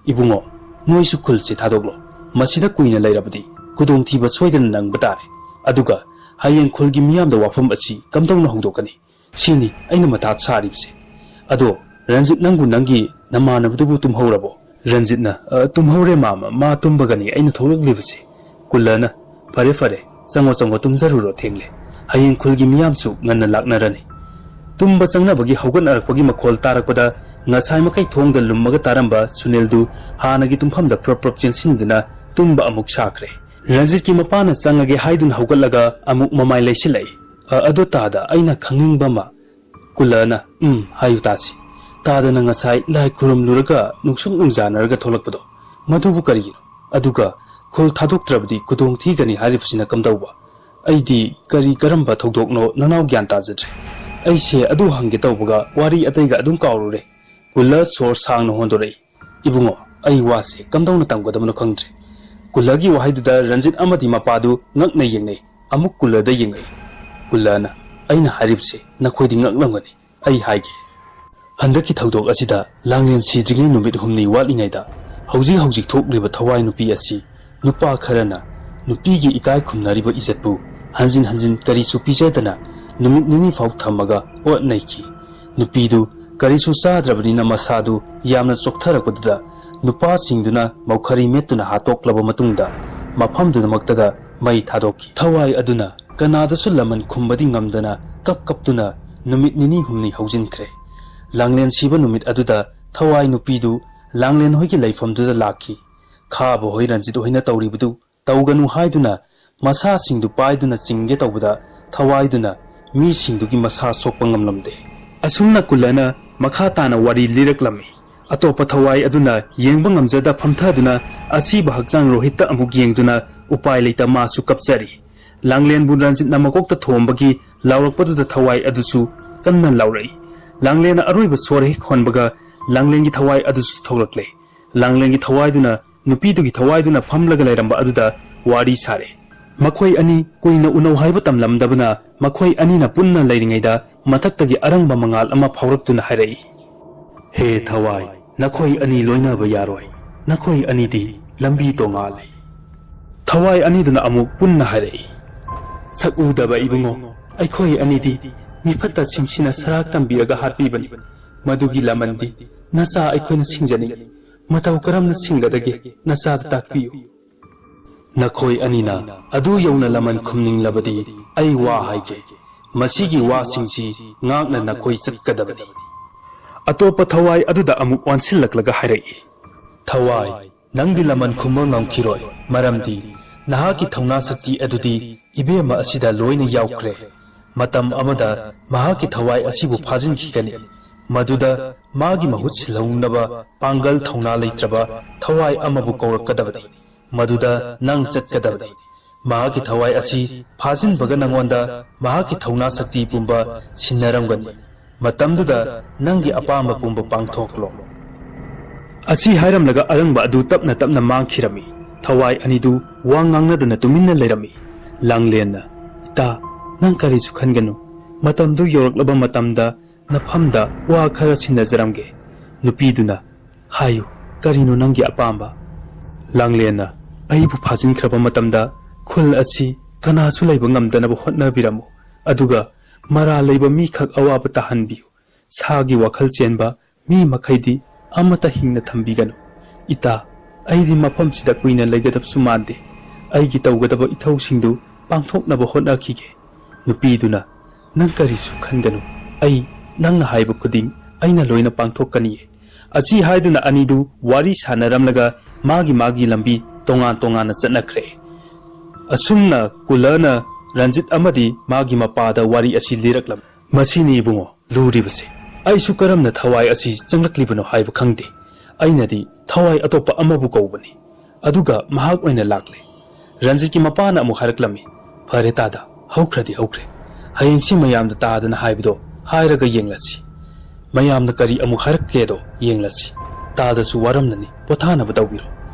"ꯏꯕꯨꯡꯉꯣ, ꯅꯣꯏꯁꯨ ꯈꯨꯜꯁꯦ ꯊꯥꯗꯣꯛꯂꯣ꯫ ꯃꯁꯤꯗ ꯀꯨꯏꯅ ꯂꯩꯔꯕꯗꯤ ꯈꯨꯗꯣꯡꯊꯤꯕ ꯁꯣꯏꯗꯅ ꯅꯪꯕ ꯇꯥꯔꯦ꯫ ꯑꯗꯨꯒ ꯍꯌꯦꯡ ꯈꯨꯜꯒꯤ ꯃꯤꯌꯥꯝꯗ ꯋꯥꯐꯝ ꯑꯁꯤ ꯀꯝꯗꯧꯅ ꯍꯧꯗꯣꯛꯀꯅꯤ? ꯁꯤꯅꯤ ꯑꯩꯅ ꯃꯊꯥ ꯁꯥꯔꯤꯕꯁꯦ꯫ ꯑꯗꯣ ꯔꯟꯖꯤꯠ, ꯅꯪꯕꯨ ꯅꯪꯒꯤ ꯅꯃꯥꯟꯅꯕꯗꯨꯕꯨ ꯇꯨꯝꯍꯧꯔꯕꯣ?" ꯔꯟꯖꯤꯠꯅ, "ꯑ, ꯇꯨꯝꯍꯧꯔꯦ ꯃꯥꯃ, ꯃꯥ ꯇꯨꯝꯕꯒꯅꯤ ꯑꯩꯅ ꯊꯣꯛꯂꯛꯂꯤꯕꯁꯦ꯫" ꯀꯨꯜꯂꯅ, "ꯐꯔꯦ ꯐꯔꯦ, ꯆꯪꯉꯣ ꯆꯪꯉꯣ, ꯇꯨꯝꯖꯔꯨꯔꯣ, ꯊꯦꯡꯂꯦ꯫ ꯍꯌꯦꯡ ꯈꯨꯜꯒꯤ ꯃꯤꯌꯥꯝꯁꯨ ꯉꯟꯅ ꯂꯥꯛꯅꯔꯅꯤ꯫" ꯇꯨꯝꯕ ꯆꯪꯅꯕꯒꯤ ꯍꯧꯒꯠꯅꯔꯛꯄꯒꯤ ꯃꯈꯣꯜ ꯇꯥꯔꯛꯄꯗ ꯉꯁꯥꯏ ꯃꯈꯩ ꯊꯣꯡꯗ ꯂꯨꯝꯃꯒ ꯇꯥꯔꯝꯕ ꯁꯨꯅꯤꯜꯗꯨ ꯍꯥꯟꯅꯒꯤ ꯇꯨꯝꯐꯝꯗ ꯄ꯭ꯔꯞ ꯄ꯭ꯔꯞ ꯆꯦꯟꯁꯤꯟꯗꯨꯅ ꯇꯨꯝꯕ ꯑꯃꯨꯛ ꯁꯥꯈ꯭ꯔꯦ꯫ ꯔꯟꯖꯤꯠꯀꯤ ꯃꯄꯥꯅ ꯆꯪꯉꯒꯦ ꯍꯥꯏꯗꯨꯅ ꯍꯧꯒꯠꯂꯒ ꯑꯃꯨꯛ ꯃꯃꯥꯏ ꯂꯩꯁꯤꯜꯂꯛꯏ꯫ "ꯑ, ꯑꯗꯣ ꯇꯥꯗ, ꯑꯩꯅ ꯈꯪꯅꯤꯡꯕ ꯑꯃ꯫" ꯀꯨꯜꯂꯅ, "ꯎꯝ, ꯍꯥꯏꯌꯨ ꯇꯥꯁꯤ꯫ ꯇꯥꯗꯅ ꯉꯁꯥꯏ ꯂꯥꯏ ꯈꯨꯔꯨꯝꯂꯨꯔꯒ ꯅꯨꯡꯁꯨꯛ ꯅꯨꯡꯖꯥꯅꯔꯒ ꯊꯣꯛꯂꯛꯄꯗꯣ, ꯃꯗꯨꯕꯨ ꯀꯔꯤꯒꯤꯅꯣ? ꯑꯗꯨꯒ ꯈꯨꯜ ꯊꯥꯗꯣꯛꯇ꯭ꯔꯕꯗꯤ ꯈꯨꯗꯣꯡ ꯊꯤꯒꯅꯤ ꯍꯥꯏꯔꯤꯕꯁꯤꯅ ꯀꯝꯗꯧꯕ? ꯑꯩꯗꯤ ꯀꯔꯤ ꯀꯔꯝꯕ ꯊꯧꯗꯣꯛꯅꯣ ꯅꯅꯥꯎ ꯒ꯭ꯌꯥꯟ ꯇꯥꯖꯗ꯭ꯔꯦ꯫ ꯑꯩꯁꯦ ꯑꯗꯨ ꯍꯪꯒꯦ ꯇꯧꯕꯒ ꯋꯥꯔꯤ ꯑꯇꯩꯒ ꯑꯗꯨꯝ ꯀꯥꯎꯔꯨꯔꯦ꯫" ꯀꯨꯜꯂ ꯁꯣꯔ ꯁꯥꯡꯅ ꯍꯣꯟꯗꯣꯔꯛꯏ꯫ "ꯏꯕꯨꯡꯉꯣ, ꯑꯩ ꯋꯥꯁꯦ ꯀꯝꯗꯧꯅ ꯇꯝꯒꯗꯕꯅꯣ ꯈꯪꯗ꯭ꯔꯦ꯫" ꯀꯨꯜꯂꯒꯤ ꯋꯥꯍꯩꯗꯨꯗ ꯔꯟꯖꯤꯠ ꯑꯃꯗꯤ ꯃꯄꯥꯗꯨ ꯉꯛꯅ ꯌꯦꯡꯅꯩ꯫ ꯑꯃꯨꯛ ꯀꯨꯜꯂꯗ ꯌꯦꯡꯉꯛꯏ꯫ ꯀꯨꯜꯂꯅ, "ꯑꯩꯅ ꯍꯥꯏꯔꯤꯕꯁꯦ ꯅꯈꯣꯏꯗꯤ ꯉꯛꯂꯝꯒꯅꯤ꯫ ꯑꯩ ꯍꯥꯏꯒꯦ꯫ ꯍꯟꯗꯛꯀꯤ ꯊꯧꯗꯣꯛ ꯑꯁꯤꯗ ꯂꯥꯡꯂꯦꯟ ꯁꯤꯗ꯭ꯔꯤꯉꯩ ꯅꯨꯃꯤꯠ ꯍꯨꯝꯅꯤ ꯋꯥꯠꯂꯤꯉꯩꯗ ꯍꯧꯖꯤꯛ ꯍꯧꯖꯤꯛ ꯊꯣꯛꯂꯤꯕ ꯊꯋꯥꯏ ꯅꯨꯄꯤ ꯑꯁꯤ ꯅꯨꯄꯥ ꯈꯔꯅ ꯅꯨꯄꯤꯒꯤ ꯏꯀꯥꯏ ꯈꯨꯝꯅꯔꯤꯕ ꯏꯖꯠꯄꯨ ꯍꯟꯖꯤꯟ ꯍꯟꯖꯤꯟ ꯀꯔꯤꯁꯨ ꯄꯤꯖꯗꯅ ꯅꯨꯃꯤꯠ ꯅꯤꯅꯤ ꯐꯥꯎ ꯊꯝꯃꯒ ꯑꯣꯠ ꯅꯩꯈꯤ꯫ ꯅꯨꯄꯤꯗꯨ ꯀꯔꯤꯁꯨ ꯆꯥꯗ꯭ꯔꯕꯅꯤꯅ ꯃꯁꯥꯗꯨ ꯌꯥꯝꯅ ꯆꯣꯛꯊꯔꯛꯄꯗꯨꯗ ꯅꯨꯄꯥꯁꯤꯡꯗꯨꯅ ꯃꯧꯈꯔꯤ ꯃꯦꯠꯇꯨꯅ ꯍꯥꯠꯇꯣꯛꯂꯕ ꯃꯇꯨꯡꯗ ꯃꯐꯝꯗꯨꯃꯛꯇꯗ ꯃꯩ ꯊꯥꯗꯣꯛꯈꯤ꯫ ꯊꯋꯥꯏ ꯑꯗꯨꯅ ꯀꯅꯥꯗꯁꯨ ꯂꯃꯟ ꯈꯨꯝꯕꯗꯤ ꯉꯝꯗꯅ ꯀꯞ ꯀꯞꯇꯨꯅ ꯅꯨꯃꯤꯠ ꯅꯤꯅꯤ ꯍꯨꯝꯅꯤ ꯍꯧꯖꯤꯟꯈ꯭ꯔꯦ꯫ ꯂꯥꯡꯂꯦꯟ ꯁꯤꯕ ꯅꯨꯃꯤꯠ ꯑꯗꯨꯗ ꯊꯋꯥꯏ ꯅꯨꯄꯤꯗꯨ ꯂꯥꯡꯂꯦꯟ ꯍꯣꯏꯒꯤ ꯂꯩꯐꯝꯗꯨꯗ ꯂꯥꯛꯈꯤ꯫ ꯈꯥꯕ ꯍꯣꯏ ꯔꯟꯖꯤꯠ ꯍꯣꯏꯅ ꯇꯧꯔꯤꯕꯗꯨ ꯇꯧꯒꯅꯨ ꯍꯥꯏꯗꯨꯅ ꯃꯁꯥꯁꯤꯡꯗꯨ ꯄꯥꯏꯗꯨꯅ ꯆꯤꯡꯒꯦ ꯇꯧꯕꯗ ꯊꯋꯥꯏꯗꯨꯅ ꯃꯤꯁꯤꯡꯗꯨꯒꯤ ꯃꯁꯥ ꯁꯣꯛꯄ ꯉꯝꯂꯝꯗꯦ꯫ ꯑꯁꯨꯝꯅ ꯀꯨꯂꯅ ꯃꯈꯥ ꯇꯥꯅ ꯋꯥꯔꯤ ꯂꯤꯔꯛꯂꯝꯃꯤ꯫ ꯑꯇꯣꯞꯄ ꯊꯋꯥꯏ ꯑꯗꯨꯅ ꯌꯦꯡꯕ ꯉꯝꯖꯗ ꯐꯝꯊꯗꯨꯅ ꯑꯁꯤꯕ ꯍꯛꯆꯥꯡ ꯔꯣꯍꯤꯠꯇ ꯑꯃꯨꯛ ꯌꯦꯡꯗꯨꯅ ꯎꯄꯥꯏ ꯂꯩꯇ ꯃꯥꯁꯨ ꯀꯞꯆꯔꯤ꯫ ꯂꯥꯡꯂꯦꯟꯕꯨ ꯔꯟꯖꯤꯠꯅ ꯃꯀꯣꯛꯇ ꯊꯣꯝꯕꯒꯤ ꯂꯥꯎꯔꯛꯄꯗꯨꯗ ꯊꯋꯥꯏ ꯑꯗꯨꯁꯨ ꯀꯟꯅ ꯂꯥꯎꯔꯛꯏ꯫ ꯂꯥꯡꯂꯦꯟꯅ ꯑꯔꯣꯏꯕ ꯁꯣꯔ ꯍꯦꯛ ꯍꯣꯟꯕꯒ ꯂꯥꯡꯂꯦꯟꯒꯤ ꯊꯋꯥꯏ ꯑꯗꯨꯁꯨ ꯊꯣꯛꯂꯛꯂꯦ꯫ ꯂꯥꯡꯂꯦꯟꯒꯤ ꯊꯋꯥꯏꯗꯨꯅ ꯅꯨꯄꯤꯗꯨꯒꯤ ꯊꯋꯥꯏꯗꯨꯅ ꯐꯝꯂꯒ ꯂꯩꯔꯝꯕ ꯑꯗꯨꯗ ꯋꯥꯔꯤ ꯁꯥꯔꯦ꯫ ꯃꯈꯣꯏ ꯑꯅꯤ ꯀꯨꯏꯅ ꯎꯅꯧ ꯍꯥꯏꯕ ꯇꯝꯂꯝꯗꯕꯅ ꯃꯈꯣꯏ ꯑꯅꯤꯅ ꯄꯨꯟꯅ ꯂꯩꯔꯤꯉꯩꯗ ꯃꯊꯛꯇꯒꯤ ꯑꯔꯪꯕ ꯃꯉꯥꯜ ꯑꯃ ꯐꯥꯎꯔꯛꯇꯨꯅ ꯍꯥꯏꯔꯛꯏ, "ꯍꯦ ꯊꯋꯥꯏ, ꯅꯈꯣꯏ ꯑꯅꯤ ꯂꯣꯏꯅꯕ ꯌꯥꯔꯣꯏ꯫ ꯅꯈꯣꯏ ꯑꯅꯤꯗꯤ ꯂꯝꯕꯤ ꯇꯣꯉꯥꯜꯂꯤ꯫" ꯊꯋꯥꯏ ꯑꯅꯤꯗꯨꯅ ꯑꯃꯨꯛ ꯄꯨꯟꯅ ꯍꯥꯏꯔꯛꯏ, "ꯁꯛ ꯎꯗꯕ ꯏꯕꯨꯡꯉꯣ, ꯑꯩꯈꯣꯏ ꯑꯅꯤꯗꯤ ꯃꯤꯐꯠꯇꯁꯤꯡꯁꯤꯅ ꯁꯔꯥꯛ ꯇꯝꯕꯤꯔꯒ ꯍꯥꯠꯄꯤꯕꯅꯤ꯫ ꯃꯗꯨꯒꯤ ꯂꯃꯟꯗꯤ ꯅꯆꯥ ꯑꯩꯈꯣꯏꯅ ꯁꯤꯡꯖꯅꯤꯡꯏ꯫ ꯃꯇꯧ ꯀꯔꯝꯅ ꯁꯤꯡꯒꯗꯒꯦ? ꯅꯆꯥꯗ ꯇꯥꯛꯄꯤꯌꯨ꯫" "ꯅꯈꯣꯏ ꯑꯅꯤꯅ ꯑꯗꯨ ꯌꯧꯅ ꯂꯃꯟ ꯈꯨꯝꯅꯤꯡꯂꯕꯗꯤ ꯑꯩ ꯋꯥ ꯍꯥꯏꯒꯦ꯫ ꯃꯁꯤꯒꯤ ꯋꯥꯁꯤꯡꯁꯤ ꯉꯥꯛꯅ ꯅꯈꯣꯏ ꯆꯠꯀꯗꯕꯅꯤ꯫" ꯑꯇꯣꯞꯄ ꯊꯋꯥꯏ ꯑꯗꯨꯗ ꯑꯃꯨꯛ ꯑꯣꯟꯁꯤꯜꯂꯛꯂꯒ ꯍꯥꯏꯔꯛꯏ, "ꯊꯋꯥꯏ, ꯅꯪꯗꯤ ꯂꯃꯟ ꯈꯨꯝꯕ ꯉꯝꯈꯤꯔꯣꯏ, ꯃꯔꯝꯗꯤ ꯅꯍꯥꯛꯀꯤ ꯊꯧꯅꯥ ꯁꯛꯇꯤ ꯑꯗꯨꯗꯤ ꯏꯕꯦꯝꯃ ꯑꯁꯤꯗ ꯂꯣꯏꯅ ꯌꯥꯎꯈ꯭ꯔꯦ꯫ ꯃꯇꯝ ꯑꯃꯗ ꯃꯍꯥꯛꯀꯤ ꯊꯋꯥꯏ ꯑꯁꯤꯕꯨ ꯐꯥꯖꯤꯟꯈꯤꯒꯅꯤ꯫ ꯃꯗꯨꯗ ꯃꯥꯒꯤ ꯃꯍꯨꯠ ꯁꯤꯜꯍꯧꯅꯕ ꯄꯥꯡꯒꯜ ꯊꯧꯅꯥ ꯂꯩꯇ꯭ꯔꯕ ꯊꯋꯥꯏ ꯑꯃꯕꯨ ꯀꯧꯔꯛꯀꯗꯕꯅꯤ꯫ ꯃꯗꯨꯗ ꯅꯪ ꯆꯠꯀꯗꯕꯅꯤ꯫ ꯃꯍꯥꯛꯀꯤ ꯊꯋꯥꯏ ꯑꯁꯤ ꯐꯥꯖꯤꯟꯕꯒ ꯅꯪꯉꯣꯟꯗ ꯃꯍꯥꯛꯀꯤ ꯊꯧꯅꯥ ꯁꯛꯇꯤ ꯄꯨꯝꯕ ꯁꯤꯟꯅꯔꯝꯒꯅꯤ꯫ ꯃꯇꯝꯗꯨꯗ ꯅꯪꯒꯤ ꯑꯄꯥꯝꯕ ꯄꯨꯝꯕ ꯄꯥꯡꯊꯣꯛꯂꯣ꯫" ꯑꯁꯤ ꯍꯥꯏꯔꯝꯂꯒ ꯑꯔꯪꯕ ꯑꯗꯨ ꯇꯞꯅ ꯇꯞꯅ ꯃꯥꯡꯈꯤꯔꯝꯃꯤ꯫ ꯊꯋꯥꯏ ꯑꯅꯤꯗꯨ ꯋꯥ ꯉꯥꯡꯅꯗꯅ ꯇꯨꯃꯤꯟꯅ ꯂꯩꯔꯝꯃꯤ꯫ ꯂꯥꯡꯂꯦꯟꯅ, "ꯏꯇꯥ, ꯅꯪ ꯀꯔꯤꯁꯨ ꯈꯟꯒꯅꯨ꯫ ꯃꯇꯝꯗꯨ ꯌꯧꯔꯛꯂꯕ ꯃꯇꯝꯗ ꯅꯐꯝꯗ ꯋꯥ ꯈꯔ ꯁꯤꯟꯅꯖꯔꯝꯒꯦ꯫" ꯅꯨꯄꯤꯗꯨꯅ, "ꯍꯥꯏꯌꯨ, ꯀꯔꯤꯅꯣ ꯅꯪꯒꯤ ꯑꯄꯥꯝꯕ?" ꯂꯥꯡꯂꯦꯟꯅ, ꯑꯩꯕꯨ ꯐꯥꯖꯤꯟꯈ꯭ꯔꯕ ꯃꯇꯝꯗ ꯈꯨꯜ ꯑꯁꯤ ꯀꯅꯥꯁꯨ ꯂꯩꯕ ꯉꯝꯗꯅꯕ ꯍꯣꯠꯅꯕꯤꯔꯝꯃꯨ, ꯑꯗꯨꯒ ꯃꯔꯥꯜ ꯂꯩꯕ ꯃꯤꯈꯛ ꯑꯋꯥꯕ ꯇꯥꯍꯟꯕꯤꯌꯨ꯫ ꯁꯥꯒꯤ ꯋꯥꯈꯜ ꯆꯦꯟꯕ ꯃꯤ ꯃꯈꯩꯗꯤ ꯑꯃꯠꯇ ꯍꯤꯡꯅ ꯊꯝꯕꯤꯒꯅꯨ꯫ ꯏꯇꯥ, ꯑꯩꯗꯤ ꯃꯐꯝꯁꯤꯗ ꯀꯨꯏꯅ ꯂꯩꯒꯗꯕꯁꯨ ꯃꯥꯟꯗꯦ꯫ ꯑꯩꯒꯤ ꯇꯧꯒꯗꯕ ꯏꯊꯧꯁꯤꯡꯗꯨ ꯄꯥꯡꯊꯣꯛꯅꯕ ꯍꯣꯠꯅꯈꯤꯒꯦ꯫ ꯅꯨꯄꯤꯗꯨꯅ, "ꯅꯪ ꯀꯔꯤꯁꯨ ꯈꯟꯒꯅꯨ, ꯑꯩ ꯅꯪꯅ ꯍꯥꯏꯕ ꯈꯨꯗꯤꯡ ꯑꯩꯅ ꯂꯣꯏꯅ ꯄꯥꯡꯊꯣꯛꯀꯅꯤꯌꯦ"꯫ ꯑꯁꯤ ꯍꯥꯏꯗꯨꯅ ꯑꯅꯤꯗꯨ ꯋꯥꯔꯤ ꯁꯥꯟꯅꯔꯝꯂꯒ ꯃꯥꯒꯤ ꯃꯥꯒꯤ ꯂꯝꯕꯤ ꯇꯣꯉꯥꯟ ꯇꯣꯉꯥꯟꯅ ꯆꯠꯅꯈ꯭ꯔꯦ꯫ ꯑꯁꯨꯝꯅ ꯀꯨꯂꯔꯅ ꯔꯟꯖꯤꯠ ꯑꯃꯗꯤ ꯃꯥꯒꯤ ꯃꯄꯥꯗ ꯋꯥꯔꯤ ꯑꯁꯤ ꯂꯤꯔꯛꯂꯝꯃꯤ꯫ "ꯃꯁꯤꯅꯤ ꯏꯕꯨꯡꯉꯣ ꯂꯨꯔꯤꯕꯁꯦ꯫ ꯑꯩꯁꯨ ꯀꯔꯝꯅ ꯊꯋꯥꯏ ꯑꯁꯤ ꯆꯪꯂꯛꯂꯤꯕꯅꯣ ꯍꯥꯏꯕ ꯈꯪꯗꯦ꯫ ꯑꯩꯅꯗꯤ ꯊꯋꯥꯏ ꯑꯇꯣꯞꯄ ꯑꯃꯕꯨ ꯀꯧꯕꯅꯤ꯫ ꯑꯗꯨꯒ ꯃꯍꯥꯛ ꯑꯣꯏꯅ ꯂꯥꯛꯂꯦ"꯫ ꯔꯟꯖꯤꯠꯀꯤ ꯃꯄꯥꯅ ꯑꯃꯨꯛ ꯍꯥꯏꯔꯛꯂꯝꯃꯤ, "ꯐꯔꯦ ꯇꯥꯗ, ꯍꯧꯈ꯭ꯔꯗꯤ ꯍꯧꯈ꯭ꯔꯦ꯫ ꯍꯌꯦꯡꯁꯤ ꯃꯌꯥꯝꯗ ꯇꯥꯗꯅ ꯍꯥꯏꯕꯗꯣ ꯍꯥꯏꯔꯒ ꯌꯦꯡꯂꯁꯤ꯫ ꯃꯌꯥꯝꯅ ꯀꯔꯤ ꯑꯃꯨꯛ ꯍꯥꯏꯔꯛꯀꯦꯗꯣ ꯌꯦꯡꯂꯁꯤ꯫ ꯇꯥꯗꯁꯨ ꯋꯥꯔꯝꯂꯅꯤ, ꯄꯣꯊꯥꯅꯕ ꯇꯧꯕꯤꯔꯣ"꯫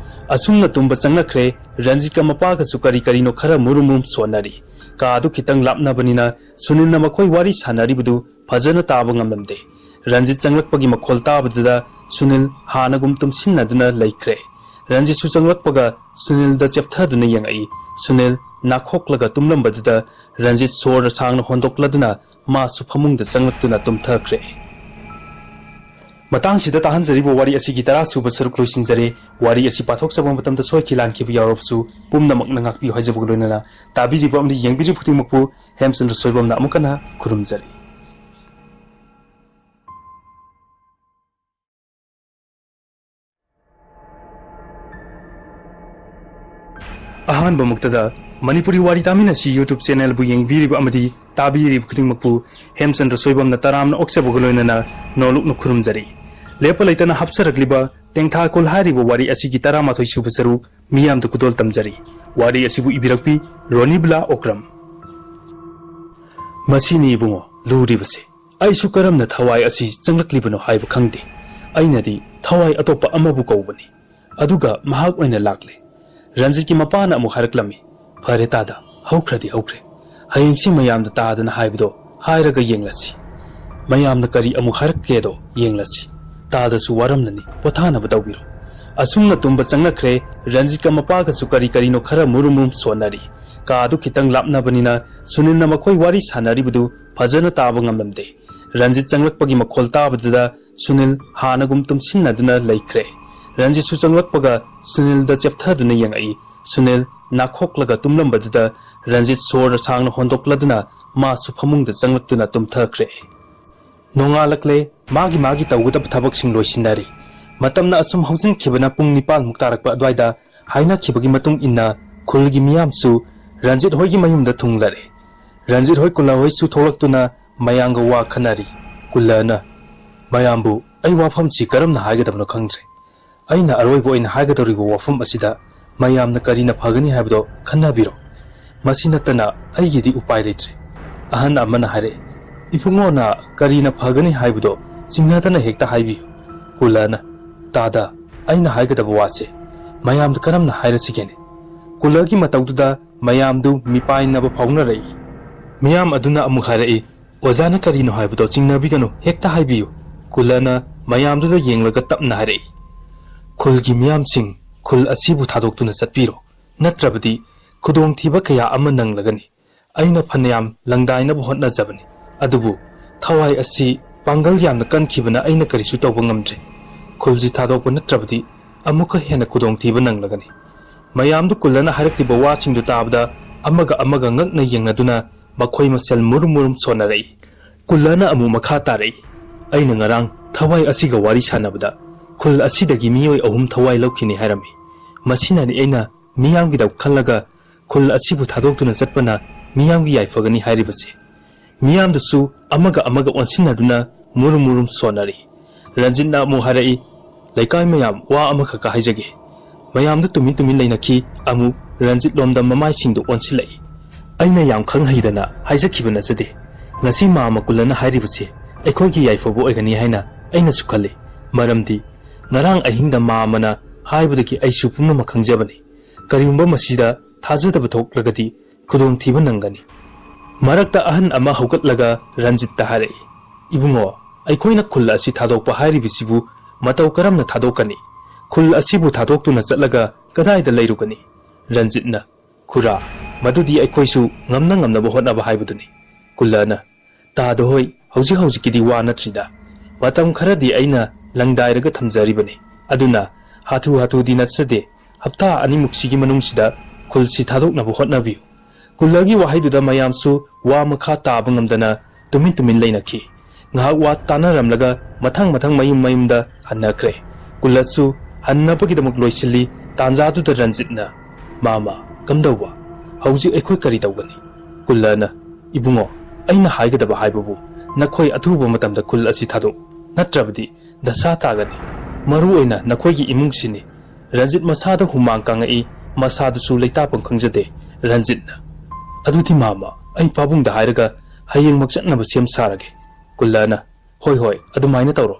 ꯑꯁꯨꯝꯅ ꯇꯨꯝꯕ ꯆꯪꯂꯛꯈ꯭ꯔꯦ꯫ ꯔꯟꯖꯤꯠꯀ ꯃꯄꯥꯒꯁꯨ ꯀꯔꯤ ꯀꯔꯤꯅꯣ ꯈꯔ ꯃꯨꯔꯨꯝ ꯃꯨꯔꯨꯝ ꯁꯣꯟꯅꯔꯤ꯫ ꯀꯥꯗꯨ ꯈꯤꯇꯪ ꯂꯥꯞꯅꯕꯅꯤꯅ ꯁꯨꯅꯤꯜꯅ ꯃꯈꯣꯏ ꯋꯥꯔꯤ ꯁꯥꯟꯅꯔꯤꯕꯗꯨ ꯐꯖꯅ ꯇꯥꯕ ꯉꯝꯂꯝꯗꯦ꯫ ꯔꯟꯖꯤꯠ ꯆꯪꯂꯛꯄꯒꯤ ꯃꯈꯣꯜ ꯇꯥꯕꯗꯨꯗ ꯁꯨꯅꯤꯜ ꯍꯥꯟꯅꯒꯨꯝ ꯇꯨꯝꯁꯤꯟꯅꯗꯨꯅ ꯂꯩꯈ꯭ꯔꯦ꯫ ꯔꯟꯖꯤꯠꯁꯨ ꯆꯪꯂꯛꯄꯒ ꯁꯨꯅꯤꯜꯗ ꯆꯦꯞꯊꯗꯨꯅ ꯌꯦꯡꯉꯛꯏ꯫ ꯁꯨꯅꯤꯜ ꯅꯥꯈꯣꯛꯂꯒ ꯇꯨꯝꯂꯝꯕꯗꯨꯗ ꯔꯟꯖꯤꯠ ꯁꯣꯔ ꯁꯥꯡꯅ ꯍꯣꯟꯗꯣꯛꯂꯗꯨꯅ ꯃꯥꯁꯨ ꯐꯃꯨꯡꯗ ꯆꯪꯂꯛꯇꯨꯅ ꯇꯨꯝꯊꯈ꯭ꯔꯦ꯫ ꯃꯇꯥꯡꯁꯤꯗ ꯇꯥꯍꯟꯖꯔꯤꯕ ꯋꯥꯔꯤ ꯑꯁꯤꯒꯤ ꯇꯔꯥ ꯁꯨꯕ ꯁꯔꯨꯛ ꯂꯣꯏꯁꯤꯟꯖꯔꯦ꯫ ꯋꯥꯔꯤ ꯑꯁꯤ ꯄꯥꯊꯣꯛꯆꯕ ꯃꯇꯝꯗ ꯁꯣꯏꯈꯤ ꯂꯥꯟꯈꯤꯕ ꯌꯥꯎꯔꯕꯁꯨ ꯄꯨꯝꯅꯃꯛꯅ ꯉꯥꯛꯄꯤꯌꯨ ꯍꯥꯏꯖꯕꯒ ꯂꯣꯏꯅꯅ ꯇꯥꯕꯤꯔꯤꯕ ꯑꯃꯗꯤ ꯌꯦꯡꯕꯤꯔꯤꯕ ꯈꯨꯗꯤꯡꯃꯛꯄꯨ ꯍꯦꯝꯆꯟꯗ꯭ꯔ ꯁꯣꯏꯕꯝꯅ ꯑꯃꯨꯛ ꯍꯟꯅ ꯈꯨꯔꯨꯝꯖꯔꯤ꯫ ꯑꯍꯥꯟꯕꯃꯛꯇꯗ ꯃꯅꯤꯄꯨꯔꯤ ꯋꯥꯔꯤ ꯇꯥꯃꯤꯟꯅꯁꯤ YouTube channelꯕꯨ ꯌꯦꯡꯕꯤꯔꯤꯕ ꯑꯃꯗꯤ ꯇꯥꯕꯤꯔꯤꯕ ꯈꯨꯗꯤꯡꯃꯛꯄꯨ ꯍꯦꯝꯆꯟꯗ꯭ꯔ ꯁꯣꯏꯕꯝꯅ ꯇꯔꯥꯝꯅ ꯑꯣꯛꯆꯕꯒ ꯂꯣꯏꯅꯅ ꯅꯣꯂꯨꯛꯅ ꯈꯨꯔꯨꯝꯖꯔꯤ꯫ ꯂꯦꯞꯄ ꯂꯩꯇꯅ ꯍꯥꯞꯆꯔꯛꯂꯤꯕ ꯇꯦꯡꯊꯥ ꯀꯨꯜ ꯍꯥꯏꯔꯤꯕ ꯋꯥꯔꯤ ꯑꯁꯤꯒꯤ ꯇꯔꯥꯃꯥꯊꯣꯏ ꯁꯨꯕ ꯁꯔꯨꯛ ꯃꯤꯌꯥꯝꯗ ꯈꯨꯗꯣꯜ ꯇꯝꯖꯔꯤ꯫ ꯋꯥꯔꯤ ꯑꯁꯤꯕꯨ ꯏꯕꯤꯔꯛꯄꯤ ꯔꯣꯅꯤꯕꯂꯥ ꯑꯣꯀ꯭ꯔꯝ꯫ ꯃꯁꯤꯅꯤ ꯏꯕꯨꯡꯉꯣ ꯂꯨꯔꯤꯕꯁꯦ꯫ ꯑꯩꯁꯨ ꯀꯔꯝꯅ ꯊꯋꯥꯏ ꯑꯁꯤ ꯆꯪꯂꯛꯂꯤꯕꯅꯣ ꯍꯥꯏꯕ ꯈꯪꯗꯦ꯫ ꯑꯩꯅꯗꯤ ꯊꯋꯥꯏ ꯑꯇꯣꯞꯄ ꯑꯃꯕꯨ ꯀꯧꯕꯅꯤ꯫ ꯑꯗꯨꯒ ꯃꯍꯥꯛ ꯑꯣꯏꯅ ꯂꯥꯛꯂꯦ꯫ ꯔꯟꯖꯤꯠꯀꯤ ꯃꯄꯥꯅ ꯑꯃꯨꯛ ꯍꯥꯏꯔꯛꯂꯝꯃꯤ, "ꯐꯔꯦ ꯇꯥꯗ, ꯍꯧꯈ꯭ꯔꯗꯤ ꯍꯧꯈ꯭ꯔꯦ꯫ ꯍꯌꯦꯡꯁꯤ ꯃꯌꯥꯝꯗ ꯇꯥꯗꯅ ꯍꯥꯏꯕꯗꯣ ꯍꯥꯏꯔꯒ ꯌꯦꯡꯂꯁꯤ꯫ ꯃꯌꯥꯝꯅ ꯀꯔꯤ ꯑꯃꯨꯛ ꯍꯥꯏꯔꯛꯀꯦꯗꯣ ꯌꯦꯡꯂꯁꯤ꯫ ꯇꯥꯗꯁꯨ ꯋꯥꯔꯝꯂꯅꯤ, ꯄꯣꯊꯥꯅꯕ ꯇꯧꯕꯤꯔꯣ"꯫ ꯑꯁꯨꯝꯅ ꯇꯨꯝꯕ ꯆꯪꯂꯛꯈ꯭ꯔꯦ꯫ ꯔꯟꯖꯤꯠꯀ ꯃꯄꯥꯒꯁꯨ ꯀꯔꯤ ꯀꯔꯤꯅꯣ ꯈꯔ ꯃꯨꯔꯨꯝ ꯃꯨꯔꯨꯝ ꯁꯣꯟꯅꯔꯤ꯫ ꯀꯥꯗꯨ ꯈꯤꯇꯪ ꯂꯥꯞꯅꯕꯅꯤꯅ ꯁꯨꯅꯤꯜꯅ ꯃꯈꯣꯏ ꯋꯥꯔꯤ ꯁꯥꯟꯅꯔꯤꯕꯗꯨ ꯐꯖꯅ ꯇꯥꯕ ꯉꯝꯂꯝꯗꯦ꯫ ꯔꯟꯖꯤꯠ ꯆꯪꯂꯛꯄꯒꯤ ꯃꯈꯣꯜ ꯇꯥꯕꯗꯨꯗ ꯁꯨꯅꯤꯜ ꯍꯥꯟꯅꯒꯨꯝ ꯇꯨꯝꯁꯤꯟꯅꯗꯨꯅ ꯂꯩꯈ꯭ꯔꯦ꯫ ꯔꯟꯖꯤꯠꯁꯨ ꯆꯪꯂꯛꯄꯒ ꯁꯨꯅꯤꯜꯗ ꯆꯦꯞꯊꯗꯨꯅ ꯌꯦꯡꯉꯛꯏ꯫ ꯁꯨꯅꯤꯜ ꯅꯥꯈꯣꯛꯂꯒ ꯇꯨꯝꯂꯝꯕꯗꯨꯗ ꯔꯟꯖꯤꯠ ꯁꯣꯔ ꯁꯥꯡꯅ ꯍꯣꯟꯗꯣꯛꯂꯗꯨꯅ ꯃꯥꯁꯨ ꯐꯃꯨꯡꯗ ꯆꯪꯂꯛꯇꯨꯅ ꯇꯨꯝꯊꯈ꯭ꯔꯦ꯫ ꯅꯣꯡꯉꯥꯜꯂꯛꯂꯦ꯫ ꯃꯥꯒꯤ ꯃꯥꯒꯤ ꯇꯧꯒꯗꯕ ꯊꯕꯛꯁꯤꯡ ꯂꯣꯏꯁꯤꯟꯅꯔꯤ꯫ ꯃꯇꯝꯅ ꯑꯁꯨꯝ ꯍꯧꯖꯤꯟꯈꯤꯕꯅ ꯄꯨꯡ ꯅꯤꯄꯥꯟꯃꯨꯛ ꯇꯥꯔꯛꯄ ꯑꯗꯨꯋꯥꯏꯗ ꯍꯥꯏꯅꯈꯤꯕꯒꯤ ꯃꯇꯨꯡ ꯏꯟꯅ ꯈꯨꯜꯒꯤ ꯃꯤꯌꯥꯝꯁꯨ ꯔꯟꯖꯤꯠ ꯍꯣꯏꯒꯤ ꯃꯌꯨꯝꯗ ꯊꯨꯡꯂꯔꯦ꯫ ꯔꯟꯖꯤꯠ ꯍꯣꯏ ꯀꯨꯜꯂꯥ ꯍꯣꯏꯁꯨ ꯊꯣꯛꯂꯛꯇꯨꯅ ꯃꯌꯥꯝꯒ ꯋꯥ ꯈꯟꯅꯔꯤ꯫ ꯀꯨꯜꯂꯥꯅ, "ꯃꯌꯥꯝꯕꯨ ꯑꯩ ꯋꯥꯐꯝꯁꯤ ꯀꯔꯝꯅ ꯍꯥꯏꯒꯗꯕꯅꯣ ꯈꯪꯗ꯭ꯔꯦ꯫ ꯑꯩꯅ ꯑꯔꯣꯏꯕ ꯑꯣꯏꯅ ꯍꯥꯏꯒꯗꯧꯔꯤꯕ ꯋꯥꯐꯝ ꯑꯁꯤꯗ ꯃꯌꯥꯝꯅ ꯀꯔꯤꯅ ꯐꯒꯅꯤ ꯍꯥꯏꯕꯗꯣ ꯈꯟꯅꯕꯤꯔꯣ꯫ ꯃꯁꯤ ꯅꯠꯇꯅ ꯑꯩꯒꯤꯗꯤ ꯎꯄꯥꯏ ꯂꯩꯇ꯭ꯔꯦ꯫" ꯑꯍꯟ ꯑꯃꯅ ꯍꯥꯏꯔꯛꯏ, "ꯏꯕꯨꯡꯉꯣꯅ ꯀꯔꯤꯅ ꯐꯒꯅꯤ ꯍꯥꯏꯕꯗꯣ ꯆꯤꯡꯅꯗꯅ ꯍꯦꯛꯇ ꯍꯥꯏꯕꯤꯌꯨ꯫" ꯀꯨꯜꯂꯥꯅ, "ꯇꯥꯗ, ꯑꯩꯅ ꯍꯥꯏꯒꯗꯕ ꯋꯥꯁꯦ ꯃꯌꯥꯝꯗ ꯀꯔꯝꯅ ꯍꯥꯏꯔꯁꯤꯒꯦꯅꯦ?" ꯀꯨꯜꯂꯥꯒꯤ ꯃꯇꯧꯗꯨꯗ ꯃꯌꯥꯝꯗꯨ ꯃꯤꯄꯥꯏꯅꯕ ꯐꯥꯎꯅꯔꯛꯏ꯫ ꯃꯤꯌꯥꯝ ꯑꯗꯨꯅ ꯑꯃꯨꯛ ꯍꯥꯏꯔꯛꯏ, "ꯑꯣꯖꯥꯅ ꯀꯔꯤꯅꯣ ꯍꯥꯏꯕꯗꯣ ꯆꯤꯡꯅꯕꯤꯒꯅꯨ, ꯍꯦꯛꯇ ꯍꯥꯏꯕꯤꯌꯨ꯫" ꯀꯨꯜꯂꯥꯅ ꯃꯌꯥꯝꯗꯨꯗ ꯌꯦꯡꯂꯒ ꯇꯞꯅ ꯍꯥꯏꯔꯛꯏ, "ꯈꯨꯜꯒꯤ ꯃꯤꯌꯥꯝꯁꯤꯡ, ꯈꯨꯜ ꯑꯁꯤꯕꯨ ꯊꯥꯗꯣꯛꯇꯨꯅ ꯆꯠꯄꯤꯔꯣ, ꯅꯠꯇ꯭ꯔꯕꯗꯤ ꯈꯨꯗꯣꯡꯊꯤꯕ ꯀꯌꯥ ꯑꯃ ꯅꯪꯂꯒꯅꯤ꯫ ꯑꯩꯅ ꯐꯅꯌꯥꯝ ꯂꯪꯗꯥꯏꯅꯕ ꯍꯣꯠꯅꯖꯕꯅꯤ, ꯑꯗꯨꯕꯨ ꯊꯋꯥꯏ ꯑꯁꯤ ꯄꯥꯡꯒꯜ ꯌꯥꯝꯅ ꯀꯟꯈꯤꯕꯅ ꯑꯩꯅ ꯀꯔꯤꯁꯨ ꯇꯧꯕ ꯉꯝꯗ꯭ꯔꯦ꯫ ꯈꯨꯜꯁꯤ ꯊꯥꯗꯣꯛꯄ ꯅꯠꯇ꯭ꯔꯕꯗꯤ ꯑꯃꯨꯛꯀ ꯍꯦꯟꯅ ꯈꯨꯗꯣꯡꯊꯤꯕ ꯅꯪꯂꯒꯅꯤ꯫" ꯃꯌꯥꯝꯗꯨ ꯀꯨꯜꯂꯥꯅ ꯍꯥꯏꯔꯛꯂꯤꯕ ꯋꯥꯁꯤꯡꯗꯨ ꯇꯥꯕꯗ ꯑꯃꯒ ꯑꯃꯒ ꯉꯛꯅ ꯌꯦꯡꯅꯗꯨꯅ ꯃꯈꯣꯏ ꯃꯁꯦꯜ ꯃꯨꯔꯨꯝ ꯃꯨꯔꯨꯝ ꯁꯣꯟꯅꯔꯛꯏ꯫ ꯀꯨꯜꯂꯥꯅ ꯑꯃꯨꯛ ꯃꯈꯥ ꯇꯥꯔꯛꯏ, "ꯑꯩꯅ ꯉꯔꯥꯡ ꯊꯋꯥꯏ ꯑꯁꯤꯒ ꯋꯥꯔꯤ ꯁꯥꯟꯅꯕꯗ ꯈꯨꯜ ꯑꯁꯤꯗꯒꯤ ꯃꯤꯑꯣꯏ ꯑꯍꯨꯝ ꯊꯋꯥꯏ ꯂꯧꯈꯤꯅꯤ ꯍꯥꯏꯔꯝꯃꯤ꯫ ꯃꯁꯤꯅꯅꯤ ꯑꯩꯅ ꯃꯤꯌꯥꯝꯒꯤꯗꯃꯛ ꯈꯜꯂꯒ ꯈꯨꯜ ꯑꯁꯤꯕꯨ ꯊꯥꯗꯣꯛꯇꯨꯅ ꯆꯠꯄꯅ ꯃꯤꯌꯥꯝꯒꯤ ꯌꯥꯏꯐꯒꯅꯤ ꯍꯥꯏꯔꯤꯕꯁꯦ꯫" ꯃꯤꯌꯥꯝꯗꯨꯁꯨ ꯑꯃꯒ ꯑꯃꯒ ꯑꯣꯟꯁꯤꯟꯅꯗꯨꯅ ꯃꯨꯔꯨꯝ ꯃꯨꯔꯨꯝ ꯁꯣꯟꯅꯔꯤ꯫ ꯔꯟꯖꯤꯠꯅ ꯑꯃꯨꯛ ꯍꯥꯏꯔꯛꯏ, "ꯂꯩꯀꯥꯏ ꯃꯌꯥꯝ, ꯋꯥ ꯑꯃꯈꯛꯀ ꯍꯥꯏꯖꯒꯦ꯫" ꯃꯌꯥꯝꯗꯨ ꯇꯨꯃꯤꯟ ꯇꯨꯃꯤꯟ ꯂꯩꯅꯈꯤ꯫ ꯑꯃꯨꯛ ꯔꯟꯖꯤꯠ ꯂꯣꯝꯗ ꯃꯃꯥꯏꯁꯤꯡꯗꯨ ꯑꯣꯟꯁꯤꯜꯂꯛꯏ꯫ "ꯑꯩꯅ ꯌꯥꯝ ꯈꯪ ꯍꯩꯗꯅ ꯍꯥꯏꯖꯈꯤꯕ ꯅꯠꯆꯗꯦ꯫ ꯉꯁꯤ ꯃꯥꯝꯃ ꯀꯨꯜꯂꯥꯅ ꯍꯥꯏꯔꯤꯕꯁꯦ ꯑꯩꯈꯣꯏꯒꯤ ꯌꯥꯏꯐꯕ ꯑꯣꯏꯒꯅꯤ ꯍꯥꯏꯅ ꯑꯩꯅꯁꯨ ꯈꯜꯂꯤ꯫ ꯃꯔꯝꯗꯤ ꯉꯔꯥꯡ ꯑꯍꯤꯡꯗ ꯃꯥꯝꯃꯅ ꯍꯥꯏꯕꯗꯒꯤ ꯑꯩꯁꯨ ꯄꯨꯝꯅꯃꯛ ꯈꯪꯖꯕꯅꯤ꯫ ꯀꯔꯤꯒꯨꯝꯕ ꯃꯁꯤꯗ ꯊꯥꯖꯗꯕ ꯊꯣꯛꯂꯒꯗꯤ ꯈꯨꯗꯣꯡꯊꯤꯕ ꯅꯪꯒꯅꯤ꯫" ꯃꯔꯛꯇ ꯑꯍꯟ ꯑꯃ ꯍꯧꯒꯠꯂꯒ ꯔꯟꯖꯤꯠꯇ ꯍꯥꯏꯔꯛꯏ, "ꯏꯕꯨꯡꯉꯣ, ꯑꯩꯈꯣꯏꯅ ꯈꯨꯜ ꯑꯁꯤ ꯊꯥꯗꯣꯛꯄ ꯍꯥꯏꯔꯤꯕꯁꯤꯕꯨ ꯃꯇꯧ ꯀꯔꯝꯅ ꯊꯥꯗꯣꯛꯀꯅꯤ? "ꯈꯨꯜ ꯑꯁꯤꯕꯨ ꯊꯥꯗꯣꯛꯇꯨꯅ ꯆꯠꯂꯒ ꯀꯗꯥꯏꯗ ꯂꯩꯔꯨꯒꯅꯤ?" ꯔꯟꯖꯤꯠꯅ, "ꯈꯨꯔꯥ, ꯃꯗꯨꯗꯤ ꯑꯩꯈꯣꯏꯁꯨ ꯉꯝꯅ ꯉꯝꯅꯕ ꯍꯣꯠꯅꯕ ꯍꯥꯏꯕꯗꯨꯅꯤ꯫" ꯀꯨꯜꯂꯅ, "ꯇꯥꯗ ꯍꯣꯏ ꯍꯧꯖꯤꯛ ꯍꯧꯖꯤꯛꯀꯤꯗꯤ ꯋꯥ ꯅꯠꯇ꯭ꯔꯤꯗ꯫ ꯃꯇꯝ ꯈꯔꯗꯤ ꯑꯩꯅ ꯂꯪꯗꯥꯏꯔꯒ ꯊꯝꯖꯔꯤꯕꯅꯤ꯫ ꯑꯗꯨꯅ ꯍꯥꯊꯨ ꯍꯥꯊꯨꯗꯤ ꯅꯠꯆꯗꯦ꯫ ꯍꯞꯇꯥ ꯑꯅꯤꯃꯨꯛꯁꯤꯒꯤ ꯃꯅꯨꯡꯁꯤꯗ ꯈꯨꯜꯁꯤ ꯊꯥꯗꯣꯛꯅꯕ ꯍꯣꯠꯅꯕꯤꯌꯨ꯫" ꯀꯨꯜꯂꯒꯤ ꯋꯥꯍꯩꯗꯨꯗ ꯃꯌꯥꯝꯁꯨ ꯋꯥ ꯃꯈꯥ ꯇꯥꯕ ꯉꯝꯗꯅ ꯇꯨꯃꯤꯟ ꯇꯨꯃꯤꯟ ꯂꯩꯅꯈꯤ꯫ ꯉꯥꯏꯍꯥꯛ ꯋꯥ ꯇꯥꯅꯔꯝꯂꯒ ꯃꯊꯪ ꯃꯊꯪ ꯃꯌꯨꯝ ꯃꯌꯨꯝꯗ ꯍꯟꯅꯈ꯭ꯔꯦ꯫ ꯀꯨꯜꯂꯁꯨ ꯍꯟꯅꯕꯒꯤꯗꯃꯛ ꯂꯣꯏꯁꯤꯜꯂꯤ꯫ ꯇꯥꯟꯖꯥꯗꯨꯗ ꯔꯟꯖꯤꯠꯅ, "ꯃꯥꯃ, ꯀꯝꯗꯧꯕ? ꯍꯧꯖꯤꯛ ꯑꯩꯈꯣꯏ ꯀꯔꯤ ꯇꯧꯒꯅꯤ?" ꯀꯨꯜꯂꯅ, "ꯏꯕꯨꯡꯉꯣ, ꯑꯩꯅ ꯍꯥꯏꯒꯗꯕ ꯍꯥꯏꯕꯕꯨ ꯅꯈꯣꯏ ꯑꯊꯨꯕ ꯃꯇꯝꯗ ꯈꯨꯜ ꯑꯁꯤ ꯊꯥꯗꯣꯛꯎ, ꯅꯠꯇ꯭ꯔꯕꯗꯤ ꯗꯁꯥ ꯇꯥꯒꯅꯤ꯫ ꯃꯔꯨ ꯑꯣꯏꯅ ꯅꯈꯣꯏꯒꯤ ꯏꯃꯨꯡꯁꯤꯅꯤ꯫" ꯔꯟꯖꯤꯠ ꯃꯁꯥꯗ ꯍꯨꯃꯥꯡ ꯀꯥꯡꯉꯛꯏ꯫ ꯃꯁꯥꯗꯨꯁꯨ ꯂꯩꯇꯥꯐꯝ ꯈꯪꯖꯗꯦ꯫ ꯔꯟꯖꯤꯠꯅ, "ꯑꯗꯨꯗꯤ ꯃꯥꯃ, ꯑꯩ ꯄꯥꯕꯨꯡꯗ ꯍꯥꯏꯔꯒ ꯍꯌꯦꯡꯃꯛ ꯆꯠꯅꯕ ꯁꯦꯝ ꯁꯥꯔꯒꯦ꯫" ꯀꯨꯜꯂꯅ, "ꯍꯣꯏ ꯍꯣꯏ, ꯑꯗꯨꯃꯥꯏꯅ ꯇꯧꯔꯣ꯫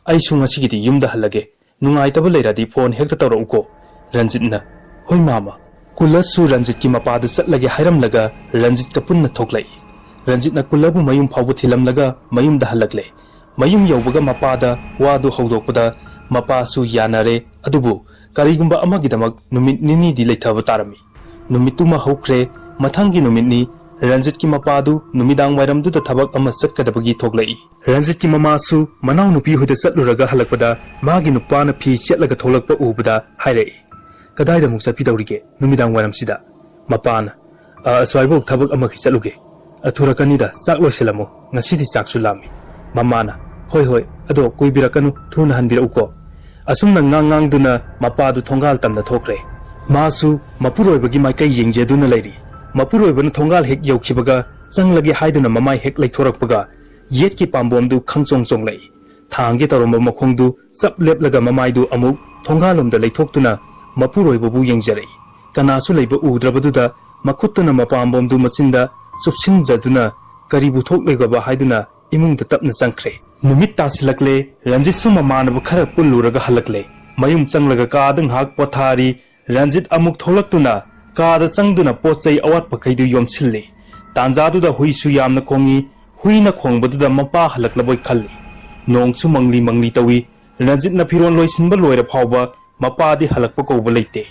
ꯑꯩꯁꯨ ꯉꯁꯤꯒꯤꯗꯤ ꯌꯨꯝꯗ ꯍꯜꯂꯒꯦ꯫ ꯅꯨꯡꯉꯥꯏꯇꯕ ꯂꯩꯔꯗꯤ ꯐꯣꯟ ꯍꯦꯛꯇ ꯇꯧꯔꯛꯎꯀꯣ꯫" ꯔꯟꯖꯤꯠꯅ, "ꯍꯣꯏ ꯃꯥꯃ꯫" ꯀꯨꯜꯂꯁꯨ ꯔꯟꯖꯤꯠꯀꯤ ꯃꯄꯥꯗ ꯆꯠꯂꯒꯦ ꯍꯥꯏꯔꯝꯂꯒ ꯔꯟꯖꯤꯠꯀ ꯄꯨꯟꯅ ꯊꯣꯛꯂꯛꯏ꯫ ꯔꯟꯖꯤꯠꯅ ꯀꯨꯜꯂꯕꯨ ꯃꯌꯨꯝ ꯐꯥꯎꯕ ꯊꯤꯜꯂꯝꯂꯒ ꯃꯌꯨꯝꯗ ꯍꯜꯂꯛꯂꯦ꯫ ꯃꯌꯨꯝ ꯌꯧꯕꯒ ꯃꯄꯥꯗ ꯋꯥꯗꯨ ꯍꯧꯗꯣꯛꯄꯗ ꯃꯄꯥꯁꯨ ꯌꯥꯅꯔꯦ꯫ ꯑꯗꯨꯕꯨ ꯀꯔꯤꯒꯨꯝꯕ ꯑꯃꯒꯤꯗꯃꯛ ꯅꯨꯃꯤꯠ ꯅꯤꯅꯤꯗꯤ ꯂꯩꯊꯕ ꯇꯥꯔꯝꯃꯤ꯫ ꯅꯨꯃꯤꯠꯇꯨꯃ ꯍꯧꯈ꯭ꯔꯦ꯫ ꯃꯊꯪꯒꯤ ꯅꯨꯃꯤꯠꯅꯤ꯫ ꯔꯟꯖꯤꯠꯀꯤ ꯃꯄꯥꯗꯨ ꯅꯨꯃꯤꯗꯥꯡ ꯋꯥꯏꯔꯝꯗꯨꯗ ꯊꯕꯛ ꯑꯃ ꯆꯠꯀꯗꯕꯒꯤ ꯊꯣꯛꯂꯛꯏ꯫ ꯔꯟꯖꯤꯠꯀꯤ ꯃꯃꯥꯁꯨ ꯃꯅꯥꯎꯅꯨꯄꯤ ꯍꯣꯏꯗ ꯆꯠꯂꯨꯔꯒ ꯍꯜꯂꯛꯄꯗ ꯃꯥꯒꯤ ꯅꯨꯄꯥꯅ ꯐꯤ ꯁꯦꯠꯂꯒ ꯊꯣꯛꯂꯛꯄ ꯎꯕꯗ ꯍꯥꯏꯔꯛꯏ, "ꯀꯗꯥꯏꯗ ꯑꯃꯨꯛ ꯆꯠꯄꯤꯗꯧꯔꯤꯒꯦ ꯅꯨꯃꯤꯗꯥꯡ ꯋꯥꯏꯔꯝꯁꯤꯗ?" ꯃꯄꯥꯅ, "ꯑ, ꯑꯁ꯭ꯋꯥꯏꯕꯧ ꯊꯕꯛ ꯑꯃꯒꯤ ꯆꯠꯂꯨꯒꯦ꯫ ꯑ, ꯊꯨꯔꯛꯀꯅꯤꯗ, ꯆꯥꯛ ꯂꯣꯏꯁꯤꯜꯂꯝꯃꯨ, ꯉꯁꯤꯗꯤ ꯆꯥꯛꯁꯨ ꯂꯥꯝꯃꯤ꯫" ꯃꯃꯥꯅ, "ꯍꯣꯏ ꯍꯣꯏ, ꯑꯗꯣ ꯀꯨꯏꯕꯤꯔꯛꯀꯅꯨ, ꯊꯨꯅ ꯍꯟꯕꯤꯔꯛꯎꯀꯣ꯫" ꯑꯁꯨꯝꯅ ꯉꯥꯡ ꯉꯥꯡꯗꯨꯅ ꯃꯄꯥꯗꯨ ꯊꯣꯡꯒꯥꯜ ꯇꯝꯅ ꯊꯣꯛꯈ꯭ꯔꯦ꯫ ꯃꯥꯁꯨ ꯃꯄꯨꯔꯣꯏꯕꯒꯤ ꯃꯥꯏꯀꯩ ꯌꯦꯡꯖꯗꯨꯅ ꯂꯩꯔꯤ꯫ ꯃꯄꯨꯔꯣꯏꯕꯅ ꯊꯣꯡꯒꯥꯜ ꯍꯦꯛ ꯌꯧꯈꯤꯕꯒ ꯆꯪꯂꯒꯦ ꯍꯥꯏꯗꯨꯅ ꯃꯃꯥꯏ ꯍꯦꯛ ꯂꯩꯊꯣꯔꯛꯄꯒ ꯌꯦꯠꯀꯤ ꯄꯥꯝꯕꯣꯝꯗꯨ ꯈꯪꯆꯣꯡ ꯆꯣꯡꯂꯛꯏ꯫ ꯊꯥꯡꯒꯦ ꯇꯧꯔꯝꯕ ꯃꯈꯣꯡꯗꯨ ꯆꯞ ꯂꯦꯞꯂꯒ ꯃꯃꯥꯏꯗꯨ ꯑꯃꯨꯛ ꯊꯣꯡꯒꯥꯜꯂꯣꯝꯗ ꯂꯩꯊꯣꯛꯇꯨꯅ ꯃꯄꯨꯔꯣꯏꯕꯕꯨ ꯌꯦꯡꯖꯔꯛꯏ꯫ ꯀꯅꯥꯁꯨ ꯂꯩꯕ ꯎꯗ꯭ꯔꯕꯗꯨꯗ ꯃꯈꯨꯠꯇꯨꯅ ꯃꯄꯥꯝꯕꯣꯝꯗꯨ ꯃꯆꯤꯟꯗ ꯆꯨꯞꯁꯤꯟꯖꯗꯨꯅ ꯀꯔꯤꯕꯨ ꯊꯣꯛꯂꯤꯕ ꯍꯥꯏꯗꯨꯅ ꯏꯃꯨꯡꯗ ꯇꯞꯅ ꯆꯪꯈ꯭ꯔꯦ꯫ ꯅꯨꯃꯤꯠ ꯇꯥꯁꯤꯜꯂꯛꯂꯦ꯫ ꯔꯟꯖꯤꯠꯁꯨ ꯃꯃꯥꯟꯅꯕ ꯈꯔ ꯄꯨꯜꯂꯨꯔꯒ ꯍꯜꯂꯛꯂꯦ꯫ ꯃꯌꯨꯝ ꯆꯪꯂꯒ ꯀꯥꯗ ꯉꯥꯏꯍꯥꯛ ꯄꯣꯊꯥꯔꯤ꯫ ꯔꯟꯖꯤꯠ ꯑꯃꯨꯛ ꯊꯣꯛꯂꯛꯇꯨꯅ ꯀꯥꯗ ꯆꯪꯗꯨꯅ ꯄꯣꯠ ꯆꯩ ꯑꯋꯥꯠꯄꯈꯩꯗꯨ ꯌꯣꯝꯁꯤꯜꯂꯤ꯫ ꯇꯥꯟꯖꯥꯗꯨꯗ ꯍꯨꯏꯁꯨ ꯌꯥꯝꯅ ꯈꯣꯡꯏ꯫ ꯍꯨꯏꯅ ꯈꯣꯡꯕꯗꯨꯗ ꯃꯄꯥ ꯍꯜꯂꯛꯂꯕꯣꯏ ꯈꯜꯂꯤ꯫ ꯅꯣꯡꯁꯨ ꯃꯪꯂꯤ ꯃꯪꯂꯤ ꯇꯧꯏ꯫ ꯔꯟꯖꯤꯠꯅ ꯐꯤꯔꯣꯜ ꯂꯣꯏꯁꯤꯟꯕ ꯂꯣꯏꯔ ꯐꯥꯎꯕ ꯃꯄꯥꯗꯤ ꯍꯜꯂꯛꯄ ꯀꯧꯕ ꯂꯩꯇꯦ꯫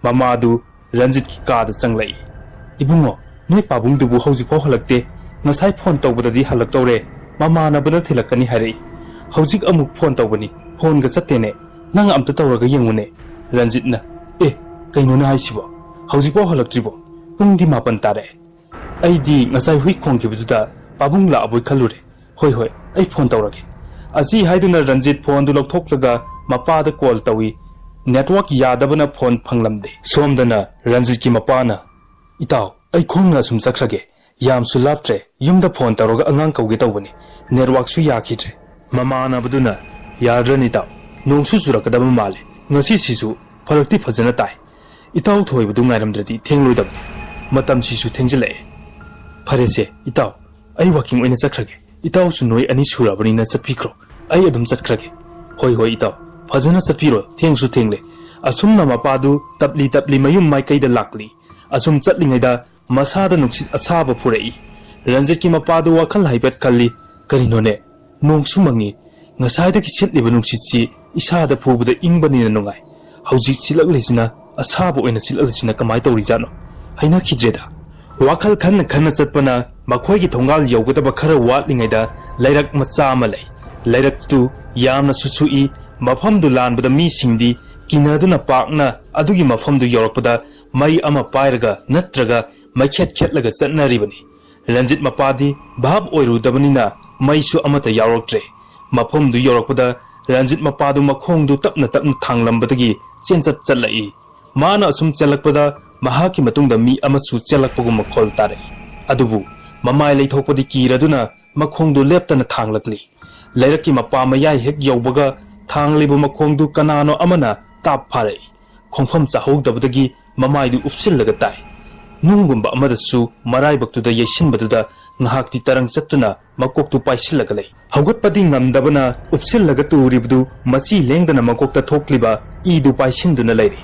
ꯃꯃꯥꯗꯨ ꯔꯟꯖꯤꯠꯀꯤ ꯀꯥꯗ ꯆꯪꯂꯛꯏ꯫ "ꯏꯕꯨꯡꯉꯣ, ꯅꯣꯏ ꯄꯥꯕꯨꯡꯗꯨꯕꯨ ꯍꯧꯖꯤꯛꯐꯥꯎ ꯍꯜꯂꯛꯇꯦ꯫ ꯉꯁꯥꯏ ꯐꯣꯟ ꯇꯧꯕꯗꯗꯤ ꯍꯜꯂꯛꯇꯧꯔꯦ, ꯃꯃꯥꯟꯅꯕꯅ ꯊꯤꯜꯂꯛꯀꯅꯤ ꯍꯥꯏꯔꯛꯏ꯫ ꯍꯧꯖꯤꯛ ꯑꯃꯨꯛ ꯐꯣꯟ ꯇꯧꯕꯅꯤ, ꯐꯣꯟꯒ ꯆꯠꯇꯦꯅꯦ꯫ ꯅꯪ ꯑꯝꯇ ꯇꯧꯔꯒ ꯌꯦꯡꯉꯨꯅꯦ꯫" ꯔꯟꯖꯤꯠꯅ, "ꯑꯦ, ꯀꯩꯅꯣꯅꯦ ꯍꯥꯏꯁꯤꯕꯣ? ꯍꯧꯖꯤꯛꯐꯥꯎ ꯍꯜꯂꯛꯇ꯭ꯔꯤꯕꯣ? ꯄꯨꯡꯗꯤ ꯃꯥꯄꯟ ꯇꯥꯔꯦ꯫ ꯑꯩꯗꯤ ꯉꯁꯥꯏ ꯍꯨꯏ ꯈꯣꯡꯈꯤꯕꯗꯨꯗ ꯄꯥꯕꯨꯡ ꯂꯥꯛꯑꯕꯣꯏ ꯈꯜꯂꯨꯔꯦ꯫ ꯍꯣꯏ, ꯍꯣꯏ, ꯑꯩ ꯐꯣꯟ ꯇꯧꯔꯒꯦ꯫" ꯑꯁꯤ ꯍꯥꯏꯗꯨꯅ ꯔꯟꯖꯤꯠ ꯐꯣꯟꯗꯨ ꯂꯧꯊꯣꯛꯂꯒ ꯃꯄꯥꯗ ꯀꯣꯜ ꯇꯧꯏ꯫ Network ꯌꯥꯗꯕꯅ phone ꯐꯪꯂꯝꯗꯦ꯫ ꯁꯣꯝꯗꯅ ꯔꯟꯖꯤꯠꯀꯤ ꯃꯄꯥꯅ, "ꯏꯇꯥꯎ, ꯑꯩ ꯈꯣꯡꯅ ꯑꯁꯨꯝ ꯆꯠꯈ꯭ꯔꯒꯦ꯫ ꯌꯥꯝꯁꯨ ꯂꯥꯞꯇ꯭ꯔꯦ꯫ ꯌꯨꯝꯗ ꯐꯣꯟ ꯇꯧꯔꯒ ꯑꯉꯥꯡ ꯀꯧꯒꯦ ꯇꯧꯕꯅꯤ꯫ ꯅꯦꯠꯋꯥꯛꯁꯨ ꯌꯥꯈꯤꯗ꯭ꯔꯦ꯫" ꯃꯃꯥꯟꯅꯕꯗꯨꯅ, "ꯌꯥꯗ꯭ꯔꯅꯤ ꯏꯇꯥꯎ, ꯅꯣꯡꯁꯨ ꯆꯨꯔꯛꯀꯗꯕ ꯃꯥꯜꯂꯦ꯫ ꯉꯁꯤꯁꯤꯁꯨ ꯐꯔꯛꯇꯤ ꯐꯖꯅ ꯇꯥꯏ꯫ ꯏꯇꯥꯎ ꯊꯣꯏꯕꯗꯨ ꯉꯥꯏꯔꯝꯗ꯭ꯔꯗꯤ ꯊꯦꯡꯂꯣꯏꯗꯕꯅꯤ꯫ ꯃꯇꯝꯁꯤꯁꯨ ꯊꯦꯡꯖꯤꯜꯂꯛꯑꯦ꯫ ꯐꯔꯦꯁꯦ ꯏꯇꯥꯎ, ꯑꯩ ꯋꯥꯀꯤꯡ ꯑꯣꯏꯅ ꯆꯠꯈ꯭ꯔꯒꯦ꯫ ꯏꯇꯥꯎꯁꯨ ꯅꯣꯏ ꯑꯅꯤ ꯁꯨꯔꯕꯅꯤꯅ ꯆꯠꯄꯤꯈ꯭ꯔꯣ꯫ ꯑꯩ ꯑꯗꯨꯝ ꯆꯠꯈ꯭ꯔꯒꯦ꯫" "ꯍꯣꯏ, ꯍꯣꯏ ꯏꯇꯥꯎ, ꯐꯖꯅ ꯆꯠꯄꯤꯔꯣ꯫ ꯊꯦꯡꯁꯨ ꯊꯦꯡꯂꯦ꯫" ꯑꯁꯨꯝꯅ ꯃꯄꯥꯗꯨ ꯇꯞꯂꯤ ꯇꯞꯂꯤ ꯃꯌꯨꯝ ꯃꯥꯏꯀꯩꯗ ꯂꯥꯛꯂꯤ꯫ ꯑꯁꯨꯝ ꯆꯠꯂꯤꯉꯩꯗ ꯃꯁꯥꯗ ꯅꯨꯡꯁꯤꯠ ꯑꯁꯥꯕ ꯐꯨꯔꯛꯏ꯫ ꯔꯟꯖꯤꯠꯀꯤ ꯃꯄꯥꯗꯨ ꯋꯥꯈꯜ ꯍꯥꯏꯐꯦꯠ ꯈꯜꯂꯤ꯫ "ꯀꯔꯤꯅꯣꯅꯦ? ꯅꯣꯡꯁꯨ ꯃꯪꯉꯤ꯫ ꯉꯁꯥꯏꯗꯒꯤ ꯁꯤꯠꯂꯤꯕ ꯅꯨꯡꯁꯤꯠꯁꯤ ꯏꯁꯥꯗ ꯐꯨꯕꯗ ꯏꯪꯕꯅꯤꯅ ꯅꯨꯡꯉꯥꯏ꯫ ꯍꯧꯖꯤꯛ ꯁꯤꯠꯂꯛꯂꯤꯁꯤꯅ ꯑꯁꯥꯕ ꯑꯣꯏꯅ ꯁꯤꯠꯂꯛꯂꯤꯁꯤꯅ ꯀꯃꯥꯏ ꯇꯧꯔꯤꯖꯥꯠꯅꯣ? ꯍꯩꯅꯈꯤꯗ꯭ꯔꯦꯗ꯫" ꯋꯥꯈꯜ ꯈꯟꯅ ꯈꯟꯅ ꯆꯠꯄꯅ ꯃꯈꯣꯏꯒꯤ ꯊꯣꯡꯒꯥꯜ ꯌꯧꯒꯗꯕ ꯈꯔ ꯋꯥꯠꯂꯤꯉꯩꯗ ꯂꯩꯔꯛ ꯃꯆꯥ ꯑꯃ ꯂꯩ꯫ ꯂꯩꯔꯛꯇꯨ ꯌꯥꯝꯅꯁꯨ ꯁꯨꯛꯏ꯫ ꯃꯐꯝꯗꯨ ꯂꯥꯟꯕꯗ ꯃꯤꯁꯤꯡꯗꯤ ꯀꯤꯅꯗꯨꯅ ꯄꯥꯛꯅ ꯑꯗꯨꯒꯤ ꯃꯐꯝꯗꯨ ꯌꯧꯔꯛꯄꯗ ꯃꯩ ꯑꯃ ꯄꯥꯏꯔꯒ ꯅꯠꯇ꯭ꯔꯒ ꯃꯩꯈꯦꯠ ꯈꯦꯠꯂꯒ ꯆꯠꯅꯔꯤꯕꯅꯤ꯫ ꯔꯟꯖꯤꯠ ꯃꯄꯥꯗꯤ ꯚꯥꯞ ꯑꯣꯏꯔꯨꯗꯕꯅꯤꯅ ꯃꯩꯁꯨ ꯑꯃꯠꯇ ꯌꯥꯎꯔꯛꯇ꯭ꯔꯦ꯫ ꯃꯐꯝꯗꯨ ꯌꯧꯔꯛꯄꯗ ꯔꯟꯖꯤꯠ ꯃꯄꯥꯗꯨ ꯃꯈꯣꯡꯗꯨ ꯇꯞꯅ ꯇꯞꯅ ꯊꯥꯡꯂꯝꯕꯗꯒꯤ ꯆꯦꯟꯆꯠ ꯆꯠꯂꯛꯏ꯫ ꯃꯥꯅ ꯑꯁꯨꯝ ꯆꯦꯜꯂꯛꯄꯗ ꯃꯍꯥꯛꯀꯤ ꯃꯇꯨꯡꯗ ꯃꯤ ꯑꯃꯁꯨ ꯆꯦꯜꯂꯛꯄꯒꯨꯝ ꯃꯈꯣꯜ ꯇꯥꯔꯛꯏ꯫ ꯑꯗꯨꯕꯨ ꯃꯃꯥꯏ ꯂꯩꯊꯣꯛꯄꯗꯤ ꯀꯤꯔꯗꯨꯅ ꯃꯈꯣꯡꯗꯨ ꯂꯦꯞꯇꯅ ꯊꯥꯡꯂꯛꯂꯤ꯫ ꯂꯩꯔꯛꯀꯤ ꯃꯄꯥ ꯃꯌꯥꯏ ꯍꯦꯛ ꯌꯧꯕꯒ ꯊꯥꯡꯂꯤꯕ ꯃꯈꯣꯡꯗꯨ ꯀꯅꯥꯅꯣ ꯑꯃꯅ ꯇꯥꯞ ꯐꯥꯔꯛꯏ꯫ ꯈꯣꯡꯐꯝ ꯆꯥꯍꯧꯗꯕꯗꯒꯤ ꯃꯃꯥꯏꯗꯨ ꯎꯞꯁꯤꯜꯂꯒ ꯇꯥꯏ꯫ ꯅꯨꯡꯒꯨꯝꯕ ꯑꯃꯗꯁꯨ ꯃꯔꯥꯏꯕꯛꯇꯨꯗ ꯌꯩꯁꯤꯟꯕꯗꯨꯗ ꯉꯥꯏꯍꯥꯛꯇꯤ ꯇꯔꯪ ꯆꯠꯇꯨꯅ ꯃꯀꯣꯛꯇꯨ ꯄꯥꯏꯁꯤꯜꯂꯒ ꯂꯩ꯫ ꯍꯧꯒꯠꯄꯗꯤ ꯉꯝꯗꯕꯅ ꯎꯞꯁꯤꯜꯂꯒ ꯇꯨꯔꯤꯕꯗꯨ ꯃꯆꯤ ꯂꯦꯡꯗꯅ ꯃꯀꯣꯛꯇ ꯊꯣꯛꯂꯤꯕ ꯏꯗꯨ ꯄꯥꯏꯁꯤꯟꯗꯨꯅ ꯂꯩꯔꯤ꯫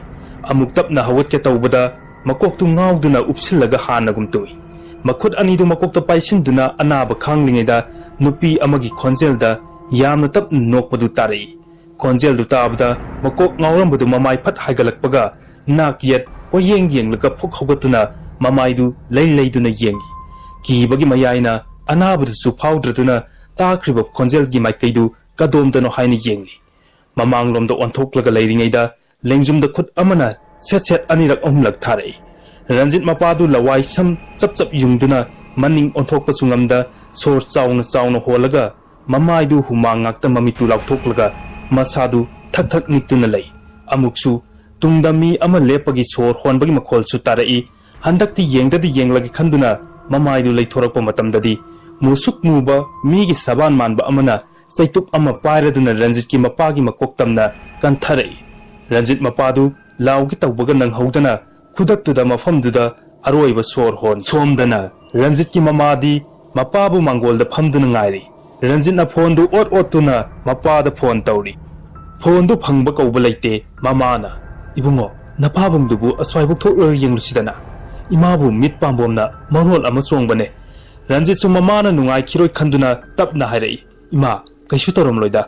ꯑꯃꯨꯛ ꯇꯞꯅ ꯍꯧꯒꯠꯀꯦ ꯇꯧꯕꯗ ꯃꯀꯣꯛꯇꯨ ꯉꯥꯎꯗꯨꯅ ꯎꯞꯁꯤꯜꯂꯒ ꯍꯥꯟꯅꯒꯨꯝ ꯇꯨꯏ꯫ ꯃꯈꯨꯠ ꯑꯅꯤꯗꯨ ꯃꯀꯣꯛꯇ ꯄꯥꯏꯁꯤꯟꯗꯨꯅ ꯑꯅꯥꯕ ꯈꯥꯡꯂꯤꯉꯩꯗ ꯅꯨꯄꯤ ꯑꯃꯒꯤ ꯈꯣꯟꯖꯦꯜꯗ ꯌꯥꯝꯅ ꯇꯞꯅ ꯅꯣꯛꯄꯗꯨ ꯇꯥꯔꯛꯏ꯫ ꯈꯣꯟꯖꯦꯜꯗꯨ ꯇꯥꯕꯗ ꯃꯀꯣꯛ ꯉꯥꯎꯔꯝꯕꯗꯨ ꯃꯃꯥꯏ ꯐꯠ ꯍꯥꯏꯒꯠꯂꯛꯄꯒ ꯅꯥꯛ ꯌꯦꯠ ꯀꯣꯏꯌꯦꯡ ꯌꯦꯡꯂꯒ ꯐꯨꯛ ꯍꯧꯒꯠꯇꯨꯅ ꯃꯃꯥꯏꯗꯨ ꯂꯩ ꯂꯩꯗꯨꯅ ꯌꯦꯡꯏ꯫ ꯀꯤꯕꯒꯤ ꯃꯌꯥꯏꯅ ꯑꯅꯥꯕꯗꯨꯁꯨ ꯐꯥꯎꯗ꯭ꯔꯗꯨꯅ ꯇꯥꯈ꯭ꯔꯤꯕ ꯈꯣꯟꯖꯦꯜꯒꯤ ꯃꯥꯏꯀꯩꯗꯨ ꯀꯗꯣꯝꯗꯅꯣ ꯍꯥꯏꯅ ꯌꯦꯡꯂꯤ꯫ ꯃꯃꯥꯡꯂꯣꯝꯗ ꯑꯣꯟꯊꯣꯛꯂꯒ ꯂꯩꯔꯤꯉꯩꯗ ꯂꯦꯡꯖꯨꯝꯗ ꯈꯨꯠ ꯑꯃꯅ ꯁꯦꯠ ꯁꯦꯠ ꯑꯅꯤꯔꯛ ꯑꯍꯨꯝꯂꯛ ꯊꯥꯔꯛꯏ꯫ ꯔꯟꯖꯤꯠ ꯃꯄꯥꯗꯨ ꯂꯋꯥꯏ ꯁꯝ ꯆꯞ ꯆꯞ ꯌꯨꯡꯗꯨꯅ ꯃꯅꯤꯡ ꯑꯣꯟꯊꯣꯛꯄꯁꯨ ꯉꯝꯗ ꯁꯣꯔ ꯆꯥꯎꯅ ꯆꯥꯎꯅ ꯍꯣꯜꯂꯒ ꯃꯃꯥꯏꯗꯨ ꯍꯨꯃꯥꯡ ꯉꯥꯛꯇ ꯃꯃꯤꯠꯇꯨ ꯂꯥꯎꯊꯣꯛꯂꯒ ꯃꯁꯥꯗꯨ ꯊꯛ ꯊꯛ ꯅꯤꯛꯇꯨꯅ ꯂꯩ꯫ ꯑꯃꯨꯛꯁꯨ ꯇꯨꯡꯗ ꯃꯤ ꯑꯃ ꯂꯦꯞꯄꯒꯤ ꯁꯣꯔ ꯍꯣꯟꯕꯒꯤ ꯃꯈꯣꯜꯁꯨ ꯇꯥꯔꯛꯏ꯫ ꯍꯟꯗꯛꯇꯤ ꯌꯦꯡꯗꯗꯤ ꯌꯦꯡꯂꯒꯦ ꯈꯟꯗꯨꯅ ꯃꯃꯥꯏꯗꯨ ꯂꯩꯊꯣꯔꯛꯄ ꯃꯇꯝꯗꯗꯤ ꯃꯨꯁꯨꯛ ꯃꯨꯕ ꯃꯤꯒꯤ ꯁꯕꯥꯟ ꯃꯥꯟꯕ ꯑꯃꯅ ꯆꯩꯇꯨꯞ ꯑꯃ ꯄꯥꯏꯔꯗꯨꯅ ꯔꯟꯖꯤꯠꯀꯤ ꯃꯄꯥꯒꯤ ꯃꯀꯣꯛ ꯇꯝꯅ ꯀꯟꯊꯔꯛꯏ꯫ ꯔꯟꯖꯤꯠ ꯃꯄꯥꯗꯨ ꯂꯥꯎꯒꯦ ꯇꯧꯕꯒ ꯅꯪꯍꯧꯗꯅ ꯈꯨꯗꯛꯇꯨꯗ ꯃꯐꯝꯗꯨꯗ ꯑꯔꯣꯏꯕ ꯁꯣꯔ ꯍꯣꯟ ꯁꯣꯝꯗꯅ ꯔꯟꯖꯤꯠꯀꯤ ꯃꯃꯥꯗꯤ ꯃꯄꯥꯕꯨ ꯃꯥꯡꯒꯣꯜꯗ ꯐꯝꯗꯨꯅ ꯉꯥꯏꯔꯤ꯫ ꯔꯟꯖꯤꯠꯅ ꯐꯣꯟꯗꯨ ꯑꯣꯠ ꯑꯣꯠꯇꯨꯅ ꯃꯄꯥꯗ ꯐꯣꯟ ꯇꯧꯔꯤ꯫ ꯐꯣꯟꯗꯨ ꯐꯪꯕ ꯀꯧꯕ ꯂꯩꯇꯦ꯫ ꯃꯃꯥꯅ, "ꯏꯕꯨꯡꯉꯣ, ꯅꯄꯥꯕꯨꯡꯗꯨꯕꯨ ꯑꯁ꯭ꯋꯥꯏꯕꯨꯛ ꯊꯣꯛꯂꯒ ꯌꯦꯡꯂꯨꯁꯤꯗꯅ꯫ ꯏꯃꯥꯕꯨ ꯃꯤꯠ ꯄꯥꯝꯕꯣꯝꯅ ꯃꯔꯣꯜ ꯑꯃ ꯆꯣꯡꯕꯅꯦ꯫" ꯔꯟꯖꯤꯠꯁꯨ ꯃꯃꯥꯅ ꯅꯨꯡꯉꯥꯏꯈꯤꯔꯣꯏ ꯈꯟꯗꯨꯅ ꯇꯞꯅ ꯍꯥꯏꯔꯛꯏ, "ꯏꯃꯥ, ꯀꯩꯁꯨ ꯇꯧꯔꯝꯂꯣꯏꯗ꯫"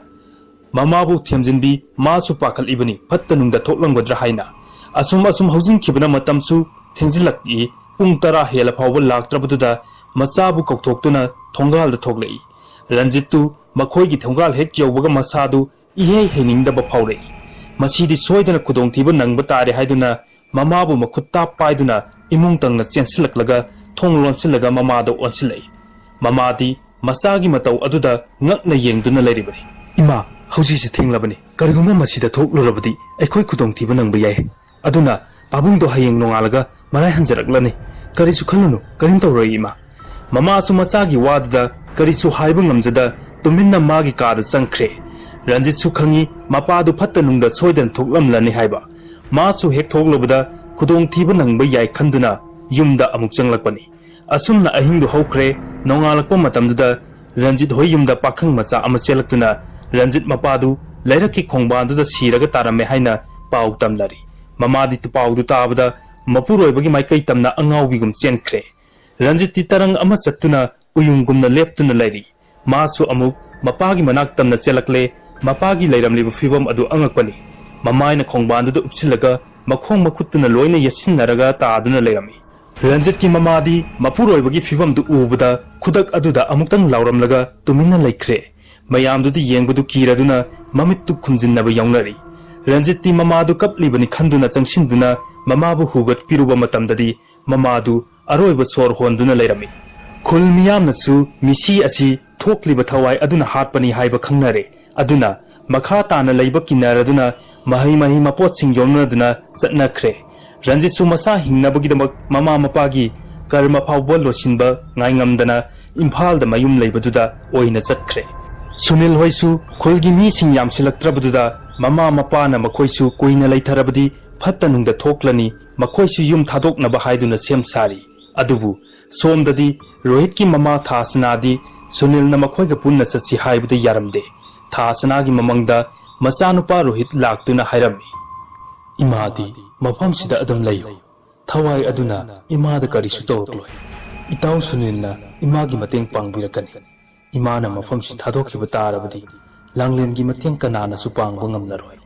ꯃꯃꯥꯕꯨ ꯊꯦꯝꯖꯤꯟꯕꯤ ꯃꯥꯁꯨ ꯄꯥꯈꯠꯂꯤꯕꯅꯤ ꯐꯠꯇ ꯅꯨꯡꯗ ꯊꯣꯛꯂꯝꯒꯗ꯭ꯔꯥ ꯍꯥꯏꯅ꯫ ꯑꯁꯨꯝ ꯑꯁꯨꯝ ꯍꯧꯖꯤꯟꯈꯤꯕꯅ ꯃꯇꯝꯁꯨ ꯊꯦꯡꯖꯤꯜꯂꯛꯏ꯫ ꯄꯨꯡ ꯇꯔꯥ ꯍꯦꯜꯂ ꯐꯥꯎꯕ ꯂꯥꯛꯇ꯭ꯔꯕꯗꯨꯗ ꯃꯆꯥꯕꯨ ꯀꯧꯊꯣꯛꯇꯨꯅ ꯊꯣꯡꯒꯥꯜꯗ ꯊꯣꯛꯂꯛꯏ꯫ ꯔꯟꯖꯤꯠꯇꯨ ꯃꯈꯣꯏꯒꯤ ꯊꯣꯡꯒꯥꯜ ꯍꯦꯛ ꯌꯧꯕꯒ ꯃꯁꯥꯗꯨ ꯏꯍꯩ ꯍꯩꯅꯤꯡꯗꯕ ꯐꯥꯎꯔꯛꯏ꯫ ꯃꯁꯤꯗꯤ ꯁꯣꯏꯗꯅ ꯈꯨꯗꯣꯡꯊꯤꯕ ꯅꯪꯕ ꯇꯥꯔꯦ ꯍꯥꯏꯗꯨꯅ ꯃꯃꯥꯕꯨ ꯃꯈꯨꯠ ꯇꯥꯞ ꯄꯥꯏꯗꯨꯅ ꯏꯃꯨꯡ ꯇꯪꯅ ꯆꯦꯟꯁꯤꯜꯂꯛꯂꯒ ꯊꯣꯡ ꯂꯣꯟꯁꯤꯜꯂꯒ ꯃꯃꯥꯗ ꯑꯣꯟꯁꯤꯜꯂꯛꯏ꯫ ꯃꯃꯥꯗꯤ ꯃꯆꯥꯒꯤ ꯃꯇꯧ ꯑꯗꯨꯗ ꯉꯛꯅ ꯌꯦꯡꯗꯨꯅ ꯂꯩꯔꯤꯕꯅꯤ꯫ "ꯏꯃꯥ, ꯍꯧꯖꯤꯛꯁꯤ ꯊꯦꯡꯂꯕꯅꯤ꯫ ꯀꯔꯤꯒꯨꯝꯕ ꯃꯁꯤꯗ ꯊꯣꯛꯂꯨꯔꯕꯗꯤ ꯑꯩꯈꯣꯏ ꯈꯨꯗꯣꯡꯊꯤꯕ ꯅꯪꯕ ꯌꯥꯏ꯫ ꯑꯗꯨꯅ ꯄꯥꯕꯨꯡꯗꯣ ꯍꯌꯦꯡ ꯅꯣꯡꯉꯥꯜꯂꯒ ꯃꯔꯥꯏ ꯍꯟꯖꯔꯛꯂꯅꯤ꯫ ꯀꯔꯤꯁꯨ ꯈꯜꯂꯨꯅꯨ, ꯀꯔꯤꯝ ꯇꯧꯔꯣꯏ ꯏꯃꯥ꯫" ꯃꯃꯥꯁꯨ ꯃꯆꯥꯒꯤ ꯋꯥꯗꯨꯗ ꯀꯔꯤꯁꯨ ꯍꯥꯏꯕ ꯉꯝꯖꯗ ꯇꯨꯃꯤꯟꯅ ꯃꯥꯒꯤ ꯀꯥꯗ ꯆꯪꯈ꯭ꯔꯦ꯫ ꯔꯟꯖꯤꯠꯁꯨ ꯈꯪꯏ ꯃꯄꯥꯗꯨ ꯐꯠꯇ ꯅꯨꯡꯗ ꯁꯣꯏꯗꯅ ꯊꯣꯛꯂꯝꯂꯅꯤ ꯍꯥꯏꯕ꯫ ꯃꯥꯁꯨ ꯍꯦꯛ ꯊꯣꯛꯂꯕꯗ ꯈꯨꯗꯣꯡꯊꯤꯕ ꯅꯪꯕ ꯌꯥꯏ ꯈꯟꯗꯨꯅ ꯌꯨꯝꯗ ꯑꯃꯨꯛ ꯆꯪꯂꯛꯄꯅꯤ꯫ ꯑꯁꯨꯝꯅ ꯑꯍꯤꯡꯗꯨ ꯍꯧꯈ꯭ꯔꯦ꯫ ꯅꯣꯡꯉꯥꯜꯂꯛꯄ ꯃꯇꯝꯗꯨꯗ ꯔꯟꯖꯤꯠ ꯍꯣꯏ ꯌꯨꯝꯗ ꯄꯥꯈꯪ ꯃꯆꯥ ꯑꯃ ꯆꯦꯜꯂꯛꯇꯨꯅ ꯔꯟꯖꯤꯠ ꯃꯄꯥꯗꯨ ꯂꯩꯔꯛꯀꯤ ꯈꯣꯡꯕꯥꯟꯗꯨꯗ ꯁꯤꯔꯒ ꯇꯥꯔꯝꯃꯦ ꯍꯥꯏꯅ ꯄꯥꯎ ꯇꯝꯂꯔꯤ꯫ ꯃꯃꯥꯗꯤ ꯄꯥꯎꯗꯨ ꯇꯥꯕꯗ ꯃꯄꯨꯔꯣꯏꯕꯒꯤ ꯃꯥꯏꯀꯩ ꯇꯝꯅ ꯑꯉꯥꯎꯕꯤꯒꯨꯝ ꯆꯦꯟꯈ꯭ꯔꯦ꯫ ꯔꯟꯖꯤꯠꯇꯤ ꯇꯔꯪ ꯑꯃ ꯆꯠꯇꯨꯅ ꯎꯌꯨꯡꯒꯨꯝꯅ ꯂꯦꯞꯇꯨꯅ ꯂꯩꯔꯤ꯫ ꯃꯥꯁꯨ ꯑꯃꯨꯛ ꯃꯄꯥꯒꯤ ꯃꯅꯥꯛ ꯇꯝꯅ ꯆꯦꯜꯂꯛꯂꯦ꯫ ꯃꯄꯥꯒꯤ ꯂꯩꯔꯝꯂꯤꯕ ꯐꯤꯕꯝ ꯑꯗꯨ ꯑꯉꯛꯄꯅꯤ꯫ ꯃꯃꯥꯏꯅ ꯈꯣꯡꯕꯥꯟꯗꯨꯗ ꯎꯞꯁꯤꯜꯂꯒ ꯃꯈꯣꯡ ꯃꯈꯨꯠꯇꯨꯅ ꯂꯣꯏꯅ ꯌꯦꯠꯁꯤꯟꯅꯔꯒ ꯇꯥꯗꯨꯅ ꯂꯩꯔꯝꯃꯤ꯫ ꯔꯟꯖꯤꯠꯀꯤ ꯃꯃꯥꯗꯤ ꯃꯄꯨꯔꯣꯏꯕꯒꯤ ꯐꯤꯕꯝꯗꯨ ꯎꯕꯗ ꯈꯨꯗꯛ ꯑꯗꯨꯗ ꯑꯃꯨꯛꯇꯪ ꯂꯥꯎꯔꯝꯂꯒ ꯇꯨꯃꯤꯟꯅ ꯂꯩꯈ꯭ꯔꯦ꯫ ꯃꯌꯥꯝꯗꯨꯗꯤ ꯌꯦꯡꯕꯗꯨ ꯀꯤꯔꯗꯨꯅ ꯃꯃꯤꯠꯇꯨ ꯈꯨꯝꯖꯤꯟꯅꯕ ꯌꯥꯎꯅꯔꯤ꯫ ꯔꯟꯖꯤꯠꯇꯤ ꯃꯃꯥꯗꯨ ꯀꯞꯂꯤꯕꯅꯤ ꯈꯟꯗꯨꯅ ꯆꯪꯁꯤꯟꯗꯨꯅ ꯃꯃꯥꯕꯨ ꯍꯨꯒꯠꯄꯤꯔꯨꯕ ꯃꯇꯝꯗꯗꯤ ꯃꯃꯥꯗꯨ ꯑꯔꯣꯏꯕ ꯁꯣꯔ ꯍꯣꯟꯗꯨꯅ ꯂꯩꯔꯝꯃꯤ꯫ ꯈꯨꯜ ꯃꯤꯌꯥꯝꯅꯁꯨ ꯃꯤꯁꯤ ꯑꯁꯤ ꯊꯣꯛꯂꯤꯕ ꯊꯋꯥꯏ ꯑꯗꯨꯅ ꯍꯥꯠꯄꯅꯤ ꯍꯥꯏꯕ ꯈꯪꯅꯔꯦ꯫ ꯑꯗꯨꯅ ꯃꯈꯥ ꯇꯥꯅ ꯂꯩꯕ ꯀꯤꯟꯅꯔꯗꯨꯅ ꯃꯍꯩ ꯃꯍꯩ ꯃꯄꯣꯠꯁꯤꯡ ꯌꯣꯝꯅꯗꯨꯅ ꯆꯠꯅꯈ꯭ꯔꯦ꯫ ꯔꯟꯖꯤꯠꯁꯨ ꯃꯁꯥ ꯍꯤꯡꯅꯕꯒꯤꯗꯃꯛ ꯃꯃꯥ ꯃꯄꯥꯒꯤ ꯀꯔꯃ ꯐꯥꯎꯕ ꯂꯣꯏꯁꯤꯟꯕ ꯉꯥꯏꯉꯝꯗꯅ ꯏꯝꯐꯥꯜꯗ ꯃꯌꯨꯝ ꯂꯩꯕꯗꯨꯗ ꯑꯣꯏꯅ ꯆꯠꯈ꯭ꯔꯦ꯫ ꯁꯨꯅꯤꯜ ꯍꯣꯏꯁꯨ ꯈꯨꯜꯒꯤ ꯃꯤꯁꯤꯡ ꯌꯥꯝꯁꯤꯜꯂꯛꯇ꯭ꯔꯕꯗꯨꯗ ꯃꯃꯥ ꯃꯄꯥꯅ ꯃꯈꯣꯏꯁꯨ ꯀꯨꯏꯅ ꯂꯩꯊꯔꯕꯗꯤ ꯐꯠꯇ ꯅꯨꯡꯗ ꯊꯣꯛꯂꯅꯤ, ꯃꯈꯣꯏꯁꯨ ꯌꯨꯝ ꯊꯥꯗꯣꯛꯅꯕ ꯍꯥꯏꯗꯨꯅ ꯁꯦꯝ ꯁꯥꯔꯤ꯫ ꯑꯗꯨꯕꯨ ꯁꯣꯝꯗꯗꯤ ꯔꯣꯍꯤꯠꯀꯤ ꯃꯃꯥ ꯊꯥꯁꯅꯥꯗꯤ ꯁꯨꯅꯤꯜꯅ ꯃꯈꯣꯏꯒ ꯄꯨꯟꯅ ꯆꯠꯁꯤ ꯍꯥꯏꯕꯗ ꯌꯥꯔꯝꯗꯦ꯫ ꯊꯥꯁꯅꯥꯒꯤ ꯃꯃꯪꯗ ꯃꯆꯥꯅꯨꯄꯥ ꯔꯣꯍꯤꯠ ꯂꯥꯛꯇꯨꯅ ꯍꯥꯏꯔꯝꯃꯤ, "ꯏꯃꯥꯗꯤ ꯃꯐꯝꯁꯤꯗ ꯑꯗꯨꯝ ꯂꯩꯌꯨ꯫ ꯊꯋꯥꯏ ꯑꯗꯨꯅ ꯏꯃꯥꯗ ꯀꯔꯤꯁꯨ ꯇꯧꯔꯛꯂꯣꯏ꯫ ꯏꯇꯥꯎ ꯁꯨꯅꯤꯜꯅ ꯏꯃꯥꯒꯤ ꯃꯇꯦꯡ ꯄꯥꯡꯕꯤꯔꯛꯀꯅꯤ꯫ ꯏꯃꯥꯅ ꯃꯐꯝꯁꯤ ꯊꯥꯗꯣꯛꯈꯤꯕ ꯇꯥꯔꯕꯗꯤ ꯂꯥꯡꯂꯦꯟꯒꯤ ꯃꯇꯦꯡ ꯀꯅꯥꯅꯁꯨ ꯄꯥꯡꯕ ꯉꯝꯂꯔꯣꯏ"꯫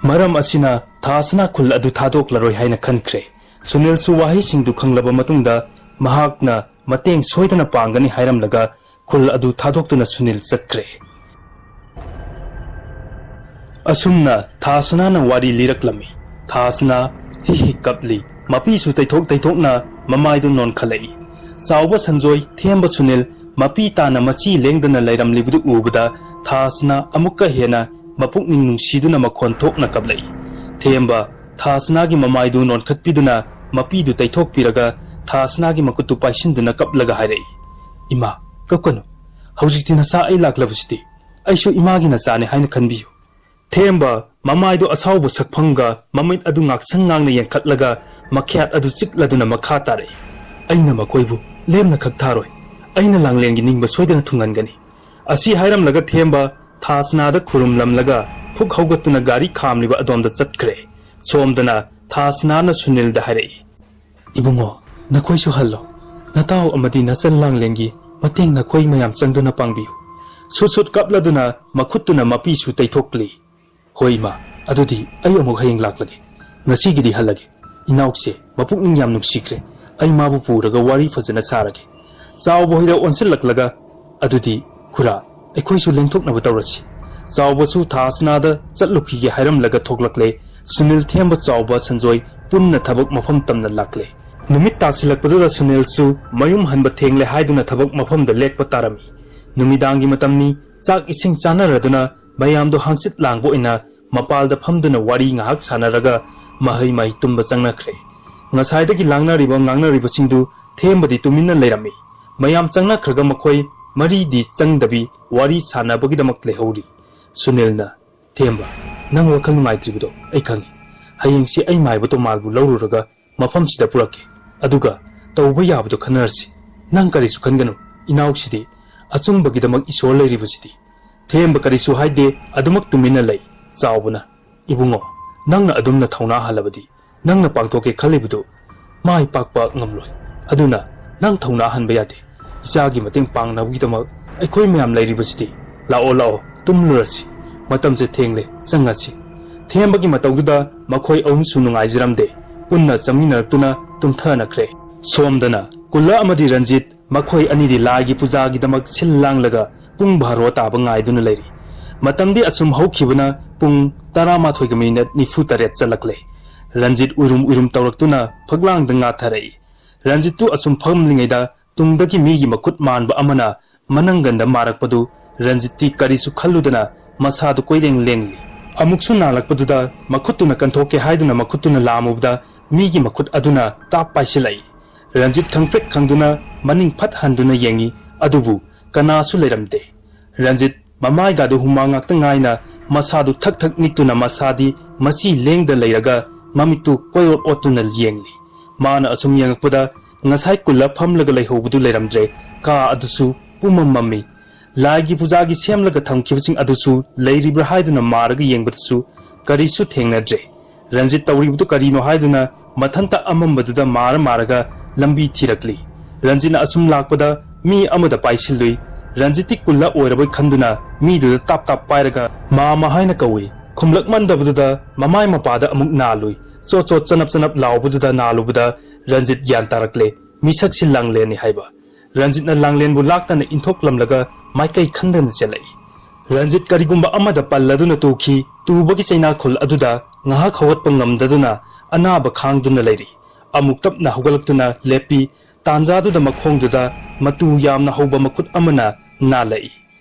ꯃꯔꯝ ꯑꯁꯤꯅ ꯊꯥꯁꯅꯥ ꯈꯨꯜ ꯑꯗꯨ ꯊꯥꯗꯣꯛꯂꯔꯣꯏ ꯍꯥꯏꯅ ꯈꯟꯈ꯭ꯔꯦ꯫ ꯁꯨꯅꯤꯜꯁꯨ ꯋꯥꯍꯩꯁꯤꯡꯗꯨ ꯈꯪꯂꯕ ꯃꯇꯨꯡꯗ ꯃꯍꯥꯛꯅ ꯃꯇꯦꯡ ꯁꯣꯏꯗꯅ ꯄꯥꯡꯒꯅꯤ ꯍꯥꯏꯔꯝꯂꯒ ꯈꯨꯜ ꯑꯗꯨ ꯊꯥꯗꯣꯛꯇꯨꯅ ꯁꯨꯅꯤꯜ ꯆꯠꯈ꯭ꯔꯦ꯫ ꯑꯁꯨꯝꯅ ꯊꯥꯁꯅꯥꯅ ꯋꯥꯔꯤ ꯂꯤꯔꯛꯂꯝꯃꯤ꯫ ꯊꯥꯁꯅꯥ ꯍꯤ ꯍꯤ ꯀꯞꯂꯤ꯫ ꯃꯄꯤꯁꯨ ꯇꯩꯊꯣꯛ ꯇꯩꯊꯣꯛꯅ ꯃꯃꯥꯏꯗꯨ ꯅꯣꯟꯈꯠꯂꯛꯏ꯫ ꯆꯥꯎꯕ ꯁꯟꯖꯣꯏ ꯊꯦꯝꯕ ꯁꯨꯅꯤꯜ ꯃꯄꯤ ꯇꯥꯅ ꯃꯆꯤ ꯂꯦꯡꯗꯅ ꯂꯩꯔꯝꯂꯤꯕꯗꯨ ꯎꯕꯗ ꯊꯥꯁꯅꯥ ꯑꯃꯨꯛꯀ ꯍꯦꯟꯅ ꯃꯄꯨꯛꯅꯤꯡ ꯅꯨꯡꯁꯤꯗꯨꯅ ꯃꯈꯣꯟ ꯊꯣꯛꯅ ꯀꯞꯂꯛꯏ꯫ ꯊꯦꯝꯕ ꯊꯥꯁꯅꯥꯒꯤ ꯃꯃꯥꯏꯗꯨ ꯅꯣꯟꯈꯠꯄꯤꯗꯨꯅ ꯃꯄꯤꯗꯨ ꯇꯩꯊꯣꯛꯄꯤꯔꯒ ꯊꯥꯁꯅꯥꯒꯤ ꯃꯈꯨꯠꯇꯨ ꯄꯥꯏꯁꯤꯟꯗꯨꯅ ꯀꯞꯂꯒ ꯍꯥꯏꯔꯛꯏ, "ꯏꯃꯥ, ꯀꯞꯀꯅꯨ꯫ ꯍꯧꯖꯤꯛꯇꯤ ꯅꯆꯥ ꯑꯩ ꯂꯥꯛꯂꯕꯁꯤꯗꯤ꯫ ꯑꯩꯁꯨ ꯏꯃꯥꯒꯤ ꯅꯆꯥꯅꯤ ꯍꯥꯏꯅ ꯈꯟꯕꯤꯌꯨ"꯫ ꯊꯦꯝꯕ ꯃꯃꯥꯏꯗꯨ ꯑꯁꯥꯎꯕ ꯁꯛꯐꯝꯒ ꯃꯃꯤꯠ ꯑꯗꯨ ꯉꯥꯛꯁꯪ ꯉꯥꯡꯅ ꯌꯦꯡꯈꯠꯂꯒ ꯃꯈ꯭ꯌꯥꯠ ꯑꯗꯨ ꯆꯤꯛꯂꯗꯨꯅ ꯃꯈꯥ ꯇꯥꯔꯛꯏ, "ꯑꯩꯅ ꯃꯈꯣꯏꯕꯨ ꯂꯦꯝꯅ ꯈꯛ ꯊꯥꯔꯣꯏ꯫ ꯑꯩꯅ ꯂꯥꯡꯂꯦꯟꯒꯤ ꯅꯤꯡꯕ ꯁꯣꯏꯗꯅ ꯊꯨꯡꯍꯟꯒꯅꯤ"꯫ ꯑꯁꯤ ꯍꯥꯏꯔꯝꯂꯒ ꯊꯦꯝꯕ ꯊꯥꯁꯅꯥꯗ ꯈꯨꯔꯨꯝꯂꯝꯂꯒ ꯐꯨꯛ ꯍꯧꯒꯠꯇꯨꯅ ꯒꯥꯔꯤ ꯈꯥꯝꯂꯤꯕ ꯑꯗꯣꯝꯗ ꯆꯠꯈ꯭ꯔꯦ꯫ ꯁꯣꯝꯗꯅ ꯊꯥꯁꯅꯥꯅ ꯁꯨꯅꯤꯜꯗ ꯍꯥꯏꯔꯛꯏ, "ꯏꯕꯨꯡꯉꯣ, ꯅꯈꯣꯏꯁꯨ ꯍꯜꯂꯣ꯫ ꯅꯇꯥꯎ ꯑꯃꯗꯤ ꯅꯆꯟ ꯂꯥꯡꯂꯦꯟꯒꯤ ꯃꯇꯦꯡ ꯅꯈꯣꯏ ꯃꯌꯥꯝ ꯆꯪꯗꯨꯅ ꯄꯥꯡꯕꯤꯌꯨ꯫ ꯁꯨꯠ ꯁꯨꯠ ꯀꯞꯂꯗꯨꯅ ꯃꯈꯨꯠꯇꯨꯅ ꯃꯄꯤꯁꯨ ꯇꯩꯊꯣꯛꯂꯤ꯫ "ꯍꯣꯏ ꯏꯃꯥ, ꯑꯗꯨꯗꯤ ꯑꯩ ꯑꯃꯨꯛ ꯍꯌꯦꯡ ꯂꯥꯛꯂꯒꯦ꯫ ꯉꯁꯤꯒꯤꯗꯤ ꯍꯜꯂꯒꯦ꯫ ꯏꯅꯥꯎꯁꯦ ꯃꯄꯨꯛꯅꯤꯡ ꯌꯥꯝ ꯅꯨꯡꯁꯤꯈ꯭ꯔꯦ꯫ ꯑꯩ ꯃꯥꯕꯨ ꯄꯨꯔꯒ ꯋꯥꯔꯤ ꯐꯖꯅ ꯁꯥꯔꯒꯦ"꯫ ꯆꯥꯎꯕ ꯍꯣꯏꯗ ꯑꯣꯟꯁꯤꯜꯂꯛꯂꯒ, "ꯑꯗꯨꯗꯤ ꯈꯨꯔꯥ, ꯑꯩꯈꯣꯏꯁꯨ ꯂꯦꯡꯊꯣꯛꯅꯕ ꯇꯧꯔꯁꯤ"꯫ ꯆꯥꯎꯕꯁꯨ ꯊꯥꯁꯅꯥꯗ ꯆꯠꯂꯨꯈꯤꯒꯦ ꯍꯥꯏꯔꯝꯂꯒ ꯊꯣꯛꯂꯛꯂꯦ꯫ ꯁꯨꯅꯤꯜ, ꯊꯦꯝꯕ, ꯆꯥꯎꯕ, ꯁꯟꯖꯣꯏ ꯄꯨꯟꯅ ꯊꯕꯛ ꯃꯐꯝ ꯇꯝꯅ ꯂꯥꯛꯂꯦ꯫ ꯅꯨꯃꯤꯠ ꯇꯥꯁꯤꯜꯂꯛꯄꯗꯨꯗ ꯁꯨꯅꯤꯜꯁꯨ ꯃꯌꯨꯝ ꯍꯟꯕ ꯊꯦꯡꯂꯦ ꯍꯥꯏꯗꯨꯅ ꯊꯕꯛ ꯃꯐꯝꯗ ꯂꯦꯛꯄ ꯇꯥꯔꯝꯃꯤ꯫ ꯅꯨꯃꯤꯗꯥꯡꯒꯤ ꯃꯇꯝꯅꯤ꯫ ꯆꯥꯛ ꯏꯁꯤꯡ ꯆꯥꯅꯔꯗꯨꯅ ꯃꯌꯥꯝꯗꯣ ꯍꯥꯡꯆꯤꯠ ꯂꯥꯡꯕ ꯑꯣꯏꯅ ꯃꯄꯥꯜꯗ ꯐꯝꯗꯨꯅ ꯋꯥꯔꯤ ꯉꯥꯏꯍꯥꯛ ꯁꯥꯟꯅꯔꯒ ꯃꯍꯩ ꯃꯍꯩ ꯇꯨꯝꯕ ꯆꯪꯅꯈ꯭ꯔꯦ꯫ ꯉꯁꯥꯏꯗꯒꯤ ꯂꯥꯡꯅꯔꯤꯕ ꯉꯥꯡꯅꯔꯤꯕꯁꯤꯡꯗꯨ ꯊꯦꯝꯕꯗꯤ ꯇꯨꯃꯤꯟꯅ ꯂꯩꯔꯝꯃꯤ꯫ ꯃꯌꯥꯝ ꯆꯪꯅꯈ꯭ꯔꯒ ꯃꯈꯣꯏ ꯃꯔꯤꯗꯤ ꯆꯪꯗꯕꯤ ꯋꯥꯔꯤ ꯁꯥꯟꯅꯕꯒꯤꯗꯃꯛ ꯂꯩꯍꯧꯔꯤ꯫ ꯁꯨꯅꯤꯜꯅ, "ꯊꯦꯝꯕ, ꯅꯪ ꯋꯥꯈꯜ ꯅꯨꯡꯉꯥꯏꯇ꯭ꯔꯤꯕꯗꯣ ꯑꯩ ꯈꯪꯉꯤ꯫ ꯍꯌꯦꯡꯁꯤ ꯑꯩ ꯃꯥꯏꯕ ꯇꯣꯃꯥꯜꯕꯨ ꯂꯧꯔꯨꯔꯒ ꯃꯐꯝꯁꯤꯗ ꯄꯨꯔꯛꯀꯦ꯫ ꯑꯗꯨꯒ ꯇꯧꯕ ꯌꯥꯕꯗꯣ ꯈꯟꯅꯔꯁꯤ꯫ ꯅꯪ ꯀꯔꯤꯁꯨ ꯈꯟꯒꯅꯨ꯫ ꯏꯅꯥꯎꯁꯤꯗꯤ ꯑꯆꯨꯝꯕꯒꯤꯗꯃꯛ ꯏꯁꯣꯔ ꯂꯩꯔꯤꯕꯁꯤꯗꯤ"꯫ ꯊꯦꯝꯕ ꯀꯔꯤꯁꯨ ꯍꯥꯏꯗꯦ, ꯑꯗꯨꯃꯛ ꯇꯨꯃꯤꯟꯅ ꯂꯩ꯫ ꯆꯥꯎꯕꯅ, "ꯏꯕꯨꯡꯉꯣ, ꯅꯪꯅ ꯑꯗꯨꯝꯅ ꯊꯧꯅꯥ ꯍꯜꯂꯕꯗꯤ ꯅꯪꯅ ꯄꯥꯡꯊꯣꯛꯀꯦ ꯈꯜꯂꯤꯕꯗꯨ ꯃꯥꯏ ꯄꯥꯛꯄ ꯉꯝꯂꯣꯏ꯫ ꯑꯗꯨꯅ ꯅꯪ ꯊꯧꯅꯥ ꯍꯟꯕ ꯌꯥꯗꯦ꯫ ꯏꯆꯥꯒꯤ ꯃꯇꯦꯡ ꯄꯥꯡꯅꯕꯒꯤꯗꯃꯛ ꯑꯩꯈꯣꯏ ꯃꯌꯥꯝ ꯂꯩꯔꯤꯕꯁꯤꯗꯤ꯫ ꯂꯥꯛꯑꯣ, ꯂꯥꯛꯑꯣ, ꯇꯨꯝꯂꯨꯔꯁꯤ꯫ ꯃꯇꯝꯁꯦ ꯊꯦꯡꯂꯦ, ꯆꯪꯉꯁꯤ"꯫ ꯊꯦꯝꯕꯒꯤ ꯃꯇꯧꯗꯨꯗ ꯃꯈꯣꯏ ꯑꯍꯨꯝꯁꯨ ꯅꯨꯡꯉꯥꯏꯖꯔꯝꯗꯦ꯫ ꯄꯨꯟꯅ ꯆꯪꯃꯤꯟꯅꯔꯛꯇꯨꯅ ꯇꯨꯝꯊꯅꯈ꯭ꯔꯦ꯫ ꯁꯣꯝꯗꯅ ꯀꯨꯜꯂ ꯑꯃꯗꯤ ꯔꯟꯖꯤꯠ ꯃꯈꯣꯏ ꯑꯅꯤꯗꯤ ꯂꯥꯏꯒꯤ ꯄꯨꯖꯥꯒꯤꯗꯃꯛ ꯁꯤꯜ ꯂꯥꯡꯂꯒ ꯄꯨꯡ ꯕꯥꯔꯣ ꯇꯥꯕ ꯉꯥꯏꯗꯨꯅ ꯂꯩꯔꯤ꯫ ꯃꯇꯝꯗꯤ ꯑꯁꯨꯝ ꯍꯧꯈꯤꯕꯅ ꯄꯨꯡ ꯇꯔꯥꯃꯥꯊꯣꯏꯒ ꯃꯤꯅꯠ ꯅꯤꯐꯨ ꯇꯔꯦꯠ ꯆꯠꯂꯛꯂꯦ꯫ ꯔꯟꯖꯤꯠ ꯎꯏꯔꯨꯝ ꯎꯏꯔꯨꯝ ꯇꯧꯔꯛꯇꯨꯅ ꯐꯛꯂꯥꯡꯗ ꯉꯥꯊꯔꯛꯏ꯫ ꯔꯟꯖꯤꯠꯇꯨ ꯑꯁꯨꯝ ꯐꯝꯂꯤꯉꯩꯗ ꯇꯨꯡꯗꯒꯤ ꯃꯤꯒꯤ ꯃꯈꯨꯠ ꯃꯥꯟꯕ ꯑꯃꯅ ꯃꯅꯪꯒꯟꯗ ꯃꯥꯔꯛꯄꯗꯨ ꯔꯟꯖꯤꯠꯇꯤ ꯀꯔꯤꯁꯨ ꯈꯜꯂꯨꯗꯅ ꯃꯁꯥꯗꯨ ꯀꯣꯏꯂꯦꯡ ꯂꯦꯡꯂꯤ꯫ ꯑꯃꯨꯛꯁꯨ ꯅꯥꯜꯂꯛꯄꯗꯨꯗ ꯃꯈꯨꯠꯇꯨꯅ ꯀꯟꯊꯣꯛꯀꯦ ꯍꯥꯏꯗꯨꯅ ꯃꯈꯨꯠꯇꯨꯅ ꯂꯥꯝꯃꯨꯕꯗ ꯃꯤꯒꯤ ꯃꯈꯨꯠ ꯑꯗꯨꯅ ꯇꯥꯞ ꯄꯥꯏꯁꯤꯜꯂꯛꯏ꯫ ꯔꯟꯖꯤꯠ ꯈꯪꯄ꯭ꯔꯦꯛ ꯈꯪꯗꯨꯅ ꯃꯅꯤꯡ ꯐꯠ ꯍꯟꯗꯨꯅ ꯌꯦꯡꯉꯤ, ꯑꯗꯨꯕꯨ ꯀꯅꯥꯁꯨ ꯂꯩꯔꯝꯗꯦ꯫ ꯔꯟꯖꯤꯠ ꯃꯃꯥꯏꯒꯥꯗꯨ ꯍꯨꯃꯥꯡ ꯉꯥꯛꯇ ꯉꯥꯏꯅ ꯃꯁꯥꯗꯨ ꯊꯛ ꯊꯛ ꯅꯤꯛꯇꯨꯅ ꯃꯁꯥꯗꯤ ꯃꯆꯤ ꯂꯦꯡꯗ ꯂꯩꯔꯒ ꯃꯃꯤꯠꯇꯨ ꯀꯣꯏꯑꯣꯠ ꯑꯣꯠꯇꯨꯅ ꯌꯦꯡꯂꯤ꯫ ꯃꯥꯅ ꯑꯁꯨꯝ ꯌꯦꯡꯉꯛꯄꯗ ꯉꯁꯥꯏ ꯀꯨꯜꯂ ꯐꯝꯂꯒ ꯂꯩꯍꯧꯕꯗꯨ ꯂꯩꯔꯝꯗ꯭ꯔꯦ꯫ ꯀꯥ ꯑꯗꯨꯁꯨ ꯄꯨꯝꯃꯝ ꯃꯝꯃꯤ꯫ ꯂꯥꯏꯒꯤ ꯄꯨꯖꯥꯒꯤ ꯁꯦꯝꯂꯒ ꯊꯝꯈꯤꯕꯁꯤꯡ ꯑꯗꯨꯁꯨ ꯂꯩꯔꯤꯕ꯭ꯔꯥ ꯍꯥꯏꯗꯨꯅ ꯃꯥꯔꯒ ꯌꯦꯡꯕꯗꯁꯨ ꯀꯔꯤꯁꯨ ꯊꯦꯡꯅꯗ꯭ꯔꯦ꯫ ꯔꯟꯖꯤꯠ ꯇꯧꯔꯤꯕꯗꯨ ꯀꯔꯤꯅꯣ ꯍꯥꯏꯗꯨꯅ ꯃꯊꯟꯇ ꯑꯃꯝꯕꯗꯨꯗ ꯃꯥꯔ ꯃꯥꯔꯒ ꯂꯝꯕꯤ ꯊꯤꯔꯛꯂꯤ꯫ ꯔꯟꯖꯤꯠꯅ ꯑꯁꯨꯝ ꯂꯥꯛꯄꯗ ꯃꯤ ꯑꯃꯗ ꯄꯥꯏꯁꯤꯜꯂꯨꯏ꯫ ꯔꯟꯖꯤꯠꯇꯤ ꯀꯨꯜꯂ ꯑꯣꯏꯔꯕꯣꯏ ꯈꯟꯗꯨꯅ ꯃꯤꯗꯨꯗ ꯇꯥꯞ ꯇꯥꯞ ꯄꯥꯏꯔꯒ "ꯃꯥꯃ" ꯍꯥꯏꯅ ꯀꯧꯏ꯫ ꯈꯨꯝꯂꯛꯃꯟꯗꯕꯗꯨꯗ ꯃꯃꯥꯏ ꯃꯄꯥꯗ ꯑꯃꯨꯛ ꯅꯥꯜꯂꯨꯏ꯫ ꯆꯣꯠ ꯆꯣꯠ ꯆꯅꯞ ꯆꯅꯞ ꯂꯥꯎꯕꯗꯨꯗ ꯅꯥꯜꯂꯨꯕꯗ ꯔꯟꯖꯤꯠ ꯒ꯭ꯌꯥꯟ ꯇꯥꯔꯛꯂꯦ꯫ ꯃꯤꯁꯛꯁꯤ ꯂꯥꯡꯂꯦꯟꯅꯤ ꯍꯥꯏꯕ꯫ ꯔꯟꯖꯤꯠꯅ ꯂꯥꯡꯂꯦꯟꯕꯨ ꯂꯥꯛꯇꯅ ꯏꯟꯊꯣꯛꯂꯝꯂꯒ ꯃꯥꯏꯀꯩ ꯈꯟꯗꯅ ꯆꯦꯜꯂꯛꯏ꯫ ꯔꯟꯖꯤꯠ ꯀꯔꯤꯒꯨꯝꯕ ꯑꯃꯗ ꯄꯜꯂꯗꯨꯅ ꯇꯨꯈꯤ꯫ ꯇꯨꯕꯒꯤ ꯆꯩꯅꯥꯈꯣꯜ ꯑꯗꯨꯗ ꯉꯥꯏꯍꯥꯛ ꯍꯧꯒꯠꯄ ꯉꯝꯗꯗꯨꯅ ꯑꯅꯥꯕ ꯈꯥꯡꯗꯨꯅ ꯂꯩꯔꯤ꯫ ꯑꯃꯨꯛ ꯇꯞꯅ ꯍꯧꯒꯠꯂꯛꯇꯨꯅ ꯂꯦꯞꯄꯤ꯫ ꯇꯥꯟꯖꯥꯗꯨꯗ ꯃꯈꯣꯡꯗꯨꯗ ꯃꯇꯨ ꯌꯥꯝꯅ ꯍꯧꯕ ꯃꯈꯨꯠ ꯑꯃꯅ ꯅꯥꯜꯂꯛꯏ꯫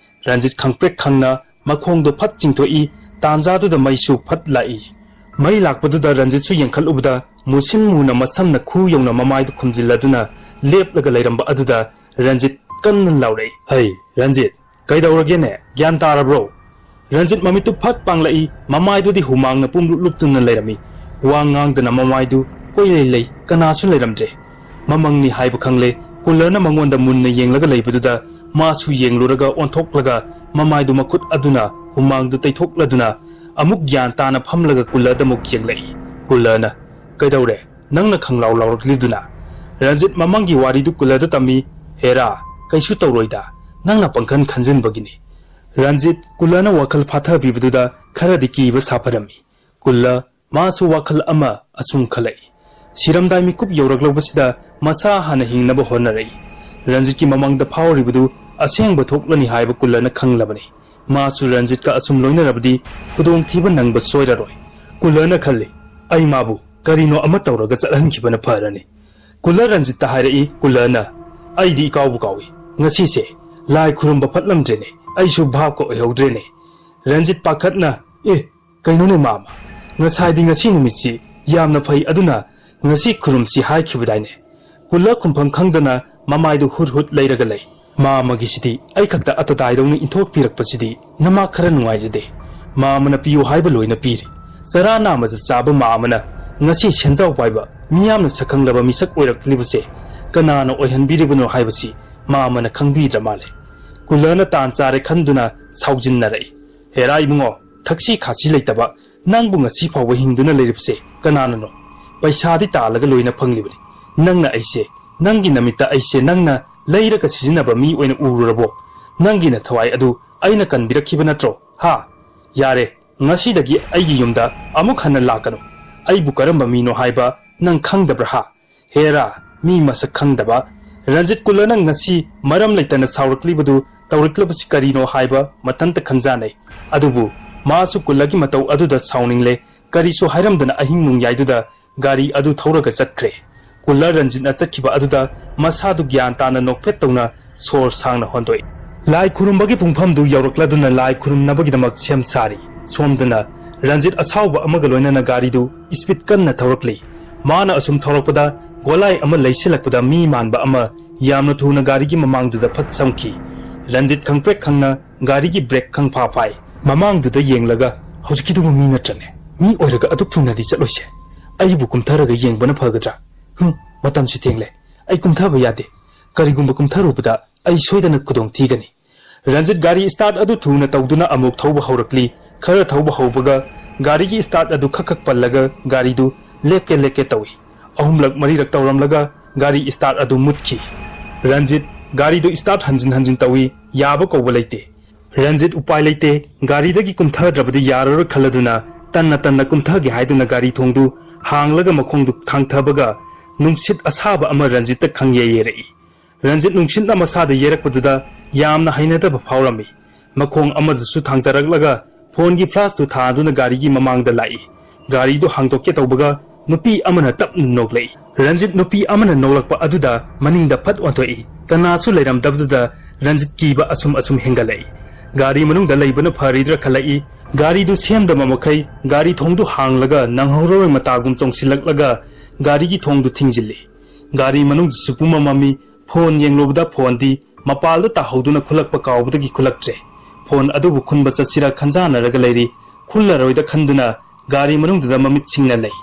ꯔꯟꯖꯤꯠ ꯈꯪꯄ꯭ꯔꯦꯛ ꯈꯪꯅ ꯃꯈꯣꯡꯗꯨ ꯐꯠ ꯆꯤꯡꯊꯣꯛꯏ꯫ ꯇꯥꯟꯖꯥꯗꯨꯗ ꯃꯩꯁꯨ ꯐꯠ ꯂꯥꯛꯏ꯫ ꯃꯩ ꯂꯥꯛꯄꯗꯨꯗ ꯔꯟꯖꯤꯠꯁꯨ ꯌꯦꯡꯈꯠꯂꯨꯕꯗ ꯃꯨꯁꯤꯟ ꯃꯨꯅ ꯃꯁꯝꯅ ꯈꯨ ꯌꯧꯅ ꯃꯃꯥꯏꯗꯨ ꯈꯨꯝꯖꯤꯜꯂꯗꯨꯅ ꯂꯦꯞꯂꯒ ꯂꯩꯔꯝꯕ ꯑꯗꯨꯗ ꯔꯟꯖꯤꯠ ꯀꯟꯅ ꯂꯥꯎꯔꯛꯏ, "ꯍꯩ, ꯔꯟꯖꯤꯠ, ꯀꯩꯗꯧꯔꯒꯦꯅꯦ? ꯒ꯭ꯌꯥꯟ ꯇꯥꯔꯕ꯭ꯔꯣ?" ꯔꯟꯖꯤꯠ ꯃꯃꯤꯠꯇꯨ ꯐꯠ ꯄꯥꯡꯂꯛꯏ꯫ ꯃꯃꯥꯏꯗꯨꯗꯤ ꯍꯨꯃꯥꯡꯅ ꯄꯨꯡꯂꯨꯞ ꯂꯨꯞꯇꯨꯅ ꯂꯩꯔꯝꯃꯤ꯫ ꯋꯥ ꯉꯥꯡꯗꯅ ꯃꯃꯥꯏꯗꯨ ꯀꯣꯏꯂꯩ ꯂꯩ, ꯀꯅꯥꯁꯨ ꯂꯩꯔꯝꯗ꯭ꯔꯦ꯫ ꯃꯃꯪꯅꯤ ꯍꯥꯏꯕ ꯈꯪꯂꯦ꯫ ꯀꯨꯜꯂꯔꯅ ꯃꯉꯣꯟꯗ ꯃꯨꯟꯅ ꯌꯦꯡꯂꯒ ꯂꯩꯕꯗꯨꯗ ꯃꯥꯁꯨ ꯌꯦꯡꯂꯨꯔꯒ ꯑꯣꯟꯊꯣꯛꯂꯒ ꯃꯃꯥꯏꯗꯨ ꯃꯈꯨꯠ ꯑꯗꯨꯅ ꯍꯨꯃꯥꯡꯗꯨ ꯇꯩꯊꯣꯛꯂꯗꯨꯅ ꯑꯃꯨꯛ ꯒ꯭ꯌꯥꯟ ꯇꯥꯅ ꯐꯝꯂꯒ ꯀꯨꯜꯂꯔꯗ ꯑꯃꯨꯛ ꯌꯦꯡꯂꯛꯏ꯫ ꯀꯨꯜꯂꯔꯅ, "ꯀꯩꯗꯧꯔꯦ? ꯅꯪꯅ ꯈꯪꯂꯥꯎ ꯂꯥꯎꯔꯛꯂꯤꯗꯨꯅ?" ꯔꯟꯖꯤꯠ ꯃꯃꯪꯒꯤ ꯋꯥꯔꯤꯗꯨ ꯀꯨꯜꯂꯔꯗ ꯇꯝꯃꯤ꯫ "ꯍꯦꯔꯥ, ꯀꯩꯁꯨ ꯇꯧꯔꯣꯏꯗ, ꯅꯪꯅ ꯄꯪꯈꯟ ꯈꯟꯖꯤꯟꯕꯒꯤꯅꯤ꯫" ꯔꯟꯖꯤꯠ ꯀꯨꯜꯂꯔꯅ ꯋꯥꯈꯜ ꯐꯥꯊꯕꯤꯕꯗꯨꯗ ꯈꯔꯗꯤ ꯀꯤꯕ ꯁꯥꯐꯔꯝꯃꯤ꯫ ꯀꯨꯜꯂ ꯃꯥꯁꯨ ꯋꯥꯈꯜ ꯑꯃ ꯑꯁꯨꯝ ꯈꯜꯂꯛꯏ꯫ ꯁꯤꯔꯝꯗꯥꯏ ꯃꯤꯀꯨꯞ ꯌꯧꯔꯛꯂꯛꯄꯁꯤꯗ ꯃꯁꯥ ꯍꯥꯟꯅ ꯍꯤꯡꯅꯕ ꯍꯣꯠꯅꯔꯛꯏ꯫ ꯔꯟꯖꯤꯠꯀꯤ ꯃꯃꯥꯡꯗ ꯐꯥꯎꯔꯤꯕꯗꯨ ꯑꯁꯦꯡꯕ ꯊꯣꯛꯂꯅꯤ ꯍꯥꯏꯕ ꯀꯨꯜꯂꯔꯅ ꯈꯪꯂꯕꯅꯤ꯫ ꯃꯥꯁꯨ ꯔꯟꯖꯤꯠꯀ ꯑꯁꯨꯝ ꯂꯣꯏꯅꯔꯕꯗꯤ ꯈꯨꯗꯣꯡꯊꯤꯕ ꯅꯪꯕ ꯁꯣꯏꯔꯔꯣꯏ꯫ ꯀꯨꯜꯂꯔꯅ ꯈꯜꯂꯤ, "ꯑꯩ ꯃꯥꯕꯨ ꯀꯔꯤꯅꯣ ꯑꯃ ꯇꯧꯔꯒ ꯆꯠꯍꯟꯈꯤꯕꯅ ꯐꯔꯅꯤ꯫" ꯀꯨꯜꯂꯔ ꯔꯟꯖꯤꯠꯇ ꯍꯥꯏꯔꯛꯏ꯫ ꯀꯨꯜꯂꯔꯅ, "ꯑꯩꯗꯤ ꯏꯀꯥꯎꯕꯨ ꯀꯥꯎꯏ꯫ ꯉꯁꯤꯁꯦ ꯂꯥꯏ ꯈꯨꯔꯨꯝꯕ ꯐꯠꯂꯝꯗ꯭ꯔꯦꯅꯦ꯫ ꯑꯩꯁꯨ ꯚꯥꯞꯀ ꯑꯣꯏꯍꯧꯗ꯭ꯔꯦꯅꯦ꯫" ꯔꯟꯖꯤꯠ ꯄꯥꯈꯠꯅ, "ꯑꯦ, ꯀꯩꯅꯣꯅꯦ ꯃꯥꯃ? ꯉꯁꯥꯏꯗꯤ ꯉꯁꯤ ꯅꯨꯃꯤꯠꯁꯤ ꯌꯥꯝꯅ ꯐꯩ, ꯑꯗꯨꯅ ꯉꯁꯤ ꯈꯨꯔꯨꯝꯁꯤ ꯍꯥꯏꯈꯤꯕꯗꯥꯏꯅꯦ?" ꯀꯨꯜꯂ ꯈꯨꯝꯐꯝ ꯈꯪꯗꯅ ꯃꯃꯥꯏꯗꯨ ꯍꯨꯠ ꯍꯨꯠ ꯂꯩꯔꯒ ꯂꯩ꯫ "ꯃꯥꯃꯒꯤꯁꯤꯗꯤ ꯑꯩ ꯈꯛꯇ ꯑꯇꯇꯥꯏꯗꯧꯅ ꯏꯟꯊꯣꯛꯄꯤꯔꯛꯄꯁꯤꯗꯤ ꯅꯃꯥ ꯈꯔ ꯅꯨꯡꯉꯥꯏꯖꯗꯦ꯫ ꯃꯥꯃꯅ ꯄꯤꯌꯨ ꯍꯥꯏꯕ ꯂꯣꯏꯅ ꯄꯤꯔꯤ꯫ ꯆꯔꯥ ꯅꯥꯝꯃꯗ ꯆꯥꯕ ꯃꯥꯃꯅ ꯉꯁꯤ ꯁꯦꯟꯖꯥꯎ ꯄꯥꯏꯕ, ꯃꯤꯌꯥꯝꯅ ꯁꯛꯈꯪꯂꯕ ꯃꯤꯁꯛ ꯑꯣꯏꯔꯛꯂꯤꯕꯁꯦ ꯀꯅꯥꯅ ꯑꯣꯏꯍꯟꯕꯤꯔꯤꯕꯅꯣ ꯍꯥꯏꯕꯁꯤ ꯃꯥꯃꯅ ꯈꯪꯕꯤꯗ꯭ꯔ ꯃꯥꯜꯂꯦ꯫" ꯀꯨꯜꯂꯔꯅ ꯇꯥꯟ ꯆꯥꯔꯦ ꯈꯟꯗꯨꯅ ꯁꯥꯎꯖꯤꯟꯅꯔꯛꯏ꯫ "ꯍꯦꯔꯥ ꯏꯕꯨꯡꯉꯣ, ꯊꯛꯁꯤ ꯈꯥꯁꯤ ꯂꯩꯇꯕ ꯅꯪꯕꯨ ꯉꯁꯤ ꯐꯥꯎꯕ ꯍꯤꯡꯗꯨꯅ ꯂꯩꯔꯤꯕꯁꯦ ꯀꯅꯥꯅꯅꯣ? ꯄꯩꯁꯥꯗꯤ ꯇꯥꯜꯂꯒ ꯂꯣꯏꯅ ꯐꯪꯂꯤꯕꯅꯤ꯫ ꯅꯪꯅ ꯑꯩꯁꯦ, ꯅꯪꯒꯤ ꯅꯃꯤꯠꯇ ꯑꯩꯁꯦ ꯅꯪꯅ ꯂꯩꯔꯒ ꯁꯤꯖꯤꯟꯅꯕ ꯃꯤ ꯑꯣꯏꯅ ꯎꯔꯨꯔꯕꯣ? "ꯅꯪꯒꯤ ꯅꯊꯋꯥꯏ ꯑꯗꯨ ꯑꯩꯅ ꯀꯟꯕꯤꯔꯛꯈꯤꯕ ꯅꯠꯇ꯭ꯔꯣ? ꯍꯥ? ꯌꯥꯔꯦ, ꯉꯁꯤꯗꯒꯤ ꯑꯩꯒꯤ ꯌꯨꯝꯗ ꯑꯃꯨꯛ ꯍꯟꯅ ꯂꯥꯛꯀꯅꯨ꯫ ꯑꯩꯕꯨ ꯀꯔꯝꯕ ꯃꯤꯅꯣ ꯍꯥꯏꯕ ꯅꯪ ꯈꯪꯗꯕ꯭ꯔꯥ? ꯍꯥ? ꯍꯦꯔꯥ, ꯃꯤ ꯃꯁꯛ ꯈꯪꯗꯕ!" ꯔꯟꯖꯤꯠ ꯀꯨꯜꯂꯅ ꯉꯁꯤ ꯃꯔꯝ ꯂꯩꯇꯅ ꯁꯥꯎꯔꯛꯂꯤꯕꯗꯨ ꯇꯧꯔꯛꯂꯤꯕꯁꯤ ꯀꯔꯤꯅꯣ ꯍꯥꯏꯕ ꯃꯊꯟꯇ ꯈꯟꯖꯥꯅꯩ꯫ ꯑꯗꯨꯕꯨ ꯃꯥꯁꯨ ꯀꯨꯜꯂꯒꯤ ꯃꯇꯧ ꯑꯗꯨꯗ ꯁꯥꯎꯅꯤꯡꯂꯦ꯫ ꯀꯔꯤꯁꯨ ꯍꯥꯏꯔꯝꯗꯅ ꯑꯍꯤꯡ ꯅꯣꯡꯌꯥꯏꯗꯨꯗ ꯒꯥꯔꯤ ꯑꯗꯨ ꯊꯧꯔꯒ ꯆꯠꯈ꯭ꯔꯦ꯫ ꯀꯨꯜꯂ ꯔꯟꯖꯤꯠꯅ ꯆꯠꯈꯤꯕ ꯑꯗꯨꯗ ꯃꯁꯥꯗꯨ ꯒ꯭ꯌꯥꯟ ꯇꯥꯅ ꯅꯣꯛꯐꯦꯠ ꯇꯧꯅ ꯁꯣꯔ ꯁꯥꯡꯅ ꯍꯣꯟꯗꯣꯛꯏ꯫ ꯂꯥꯏ ꯈꯨꯔꯨꯝꯕꯒꯤ ꯄꯨꯡꯐꯝꯗꯨ ꯌꯧꯔꯛꯂꯗꯨꯅ ꯂꯥꯏ ꯈꯨꯔꯨꯝꯅꯕꯒꯤꯗꯃꯛ ꯁꯦꯝ ꯁꯥꯔꯤ꯫ ꯁꯣꯝꯗꯅ ꯔꯟꯖꯤꯠ ꯑꯁꯥꯎꯕ ꯑꯃꯒ ꯂꯣꯏꯅꯅ ꯒꯥꯔꯤꯗꯨ ꯏꯁꯄꯤꯠ ꯀꯟꯅ ꯊꯧꯔꯛꯂꯤ꯫ ꯃꯥꯅ ꯑꯁꯨꯝ ꯊꯧꯔꯛꯄꯗ ꯒꯣꯂꯥꯏ ꯑꯃ ꯂꯩꯁꯤꯜꯂꯛꯄꯗ ꯃꯤ ꯃꯥꯟꯕ ꯑꯃ ꯌꯥꯝꯅ ꯊꯨꯅ ꯒꯥꯔꯤꯒꯤ ꯃꯃꯥꯡꯗꯨꯗ ꯐꯠ ꯆꯪꯈꯤ꯫ ꯔꯟꯖꯤꯠ ꯈꯪꯄ꯭ꯔꯦꯛ ꯈꯪꯅ ꯒꯥꯔꯤꯒꯤ ꯕ꯭ꯔꯦꯛ ꯈꯪꯐꯥ ꯐꯥꯏ꯫ ꯃꯃꯥꯡꯗꯨꯗ ꯌꯦꯡꯂꯒ, "ꯍꯧꯖꯤꯛꯀꯤꯗꯨꯕꯨ ꯃꯤ ꯅꯠꯇ꯭ꯔꯅꯦ? ꯃꯤ ꯑꯣꯏꯔꯒ ꯑꯗꯨꯛ ꯊꯨꯅꯗꯤ ꯆꯠꯂꯣꯏꯁꯦ꯫ ꯑꯩꯕꯨ ꯀꯨꯝꯊꯔꯒ ꯌꯦꯡꯕꯅ ꯐꯒꯗ꯭ꯔꯥ? ꯍꯨꯝ, ꯃꯇꯝꯁꯤ ꯊꯦꯡꯂꯦ꯫ ꯑꯩ ꯀꯨꯝꯊꯕ ꯌꯥꯗꯦ꯫ ꯀꯔꯤꯒꯨꯝꯕ ꯀꯨꯝꯊꯔꯨꯕꯗ ꯑꯩ ꯁꯣꯏꯗꯅ ꯈꯨꯗꯣꯡ ꯊꯤꯒꯅꯤ꯫" ꯔꯟꯖꯤꯠ ꯒꯥꯔꯤ ꯁ꯭ꯇꯥꯔꯠ ꯑꯗꯨ ꯊꯨꯅ ꯇꯧꯗꯨꯅ ꯑꯃꯨꯛ ꯊꯧꯕ ꯍꯧꯔꯛꯂꯤ꯫ ꯈꯔ ꯊꯧꯕ ꯍꯧꯕꯒ ꯒꯥꯔꯤꯒꯤ ꯁ꯭ꯇꯥꯔꯠ ꯑꯗꯨ ꯈꯛ ꯈꯛ ꯄꯜꯂꯒ ꯒꯥꯔꯤꯗꯨ ꯂꯦꯛꯀꯦ ꯂꯦꯛꯀꯦ ꯇꯧꯏ꯫ ꯑꯍꯨꯝꯂꯛ ꯃꯔꯤꯔꯛ ꯇꯧꯔꯝꯂꯒ ꯒꯥꯔꯤ ꯁ꯭ꯇꯥꯔꯠ ꯑꯗꯨ ꯃꯨꯠꯈꯤ꯫ ꯔꯟꯖꯤꯠ ꯒꯥꯔꯤꯗꯨ ꯁ꯭ꯇꯥꯔꯠ ꯍꯟꯖꯤꯟ ꯍꯟꯖꯤꯟ ꯇꯧꯏ꯫ ꯌꯥꯕ ꯀꯧꯕ ꯂꯩꯇꯦ꯫ ꯔꯟꯖꯤꯠ ꯎꯄꯥꯏ ꯂꯩꯇꯦ꯫ ꯒꯥꯔꯤꯗꯒꯤ ꯀꯨꯝꯊꯗ꯭ꯔꯕꯗꯤ ꯌꯥꯔꯔꯣꯏ ꯈꯜꯂꯗꯨꯅ ꯇꯟꯅ ꯇꯟꯅ ꯀꯨꯝꯊꯒꯦ ꯍꯥꯏꯗꯨꯅ ꯒꯥꯔꯤ ꯊꯣꯡꯗꯨ ꯍꯥꯡꯂꯒ ꯃꯈꯣꯡꯗꯨ ꯊꯥꯡꯊꯕꯒ ꯅꯨꯡꯁꯤꯠ ꯑꯁꯥꯕ ꯑꯃ ꯔꯟꯖꯤꯠꯇ ꯈꯪꯌꯩ ꯌꯩꯔꯛꯏ꯫ ꯔꯟꯖꯤꯠ ꯅꯨꯡꯁꯤꯠꯅ ꯃꯁꯥꯗ ꯌꯩꯔꯛꯄꯗꯨꯗ ꯌꯥꯝꯅ ꯍꯩꯅꯗꯕ ꯐꯥꯎꯔꯝꯃꯤ꯫ ꯃꯈꯣꯡ ꯑꯃꯗꯨꯁꯨ ꯊꯥꯡꯊꯔꯛꯂꯒ ꯐꯣꯟꯒꯤ ꯐ꯭ꯂꯥꯁꯇꯨ ꯊꯥꯗꯨꯅ ꯒꯥꯔꯤꯒꯤ ꯃꯃꯥꯡꯗ ꯂꯥꯛꯏ꯫ ꯒꯥꯔꯤꯗꯨ ꯍꯥꯡꯗꯣꯛꯀꯦ ꯇꯧꯕꯒ ꯅꯨꯄꯤ ꯑꯃꯅ ꯇꯞꯅ ꯅꯣꯛꯂꯛꯏ꯫ ꯔꯟꯖꯤꯠ ꯅꯨꯄꯤ ꯑꯃꯅ ꯅꯣꯛꯂꯛꯄ ꯑꯗꯨꯗ ꯃꯅꯤꯡꯗ ꯐꯠ ꯑꯣꯟꯊꯣꯛꯏ꯫ ꯀꯅꯥꯁꯨ ꯂꯩꯔꯝꯗꯕꯗꯨꯗ ꯔꯟꯖꯤꯠ ꯀꯤꯕ ꯑꯁꯨꯝ ꯑꯁꯨꯝ ꯍꯦꯟꯒꯠꯂꯛꯏ꯫ ꯒꯥꯔꯤ ꯃꯅꯨꯡꯗ ꯂꯩꯕꯅ ꯐꯔꯤꯗ꯭ꯔꯥ ꯈꯜꯂꯛꯏ꯫ ꯒꯥꯔꯤꯗꯨ ꯁꯦꯝꯗꯕ ꯃꯈꯩ ꯒꯥꯔꯤ ꯊꯣꯡꯗꯨ ꯍꯥꯡꯂꯒ ꯅꯪꯍꯧꯔꯔꯣꯏ ꯃꯇꯥꯒꯨꯝ ꯆꯣꯡꯁꯤꯜꯂꯛꯂꯒ ꯒꯥꯔꯤꯒꯤ ꯊꯣꯡꯗꯨ ꯊꯤꯡꯖꯤꯜꯂꯤ꯫ ꯒꯥꯔꯤ ꯃꯅꯨꯡꯗꯨꯁꯨ ꯄꯨꯝꯃꯝ ꯃꯝꯃꯤ꯫ ꯐꯣꯟ ꯌꯦꯡꯂꯨꯕꯗ ꯐꯣꯟꯗꯤ ꯃꯄꯥꯜꯗ ꯇꯥꯍꯧꯗꯨꯅ ꯈꯨꯜꯂꯛꯄ ꯀꯥꯎꯕꯗꯒꯤ ꯈꯨꯜꯂꯛꯇ꯭ꯔꯦ꯫ ꯐꯣꯟ ꯑꯗꯨꯕꯨ ꯈꯨꯟꯕ ꯆꯠꯁꯤꯔꯥ ꯈꯟꯖꯥꯟꯅꯔꯒ ꯂꯩꯔꯤ꯫ ꯈꯨꯜꯂꯔꯣꯏꯗ ꯈꯟꯗꯨꯅ ꯒꯥꯔꯤ ꯃꯅꯨꯡꯗꯨꯗ ꯃꯃꯤꯠ ꯁꯤꯡꯅ ꯂꯩ꯫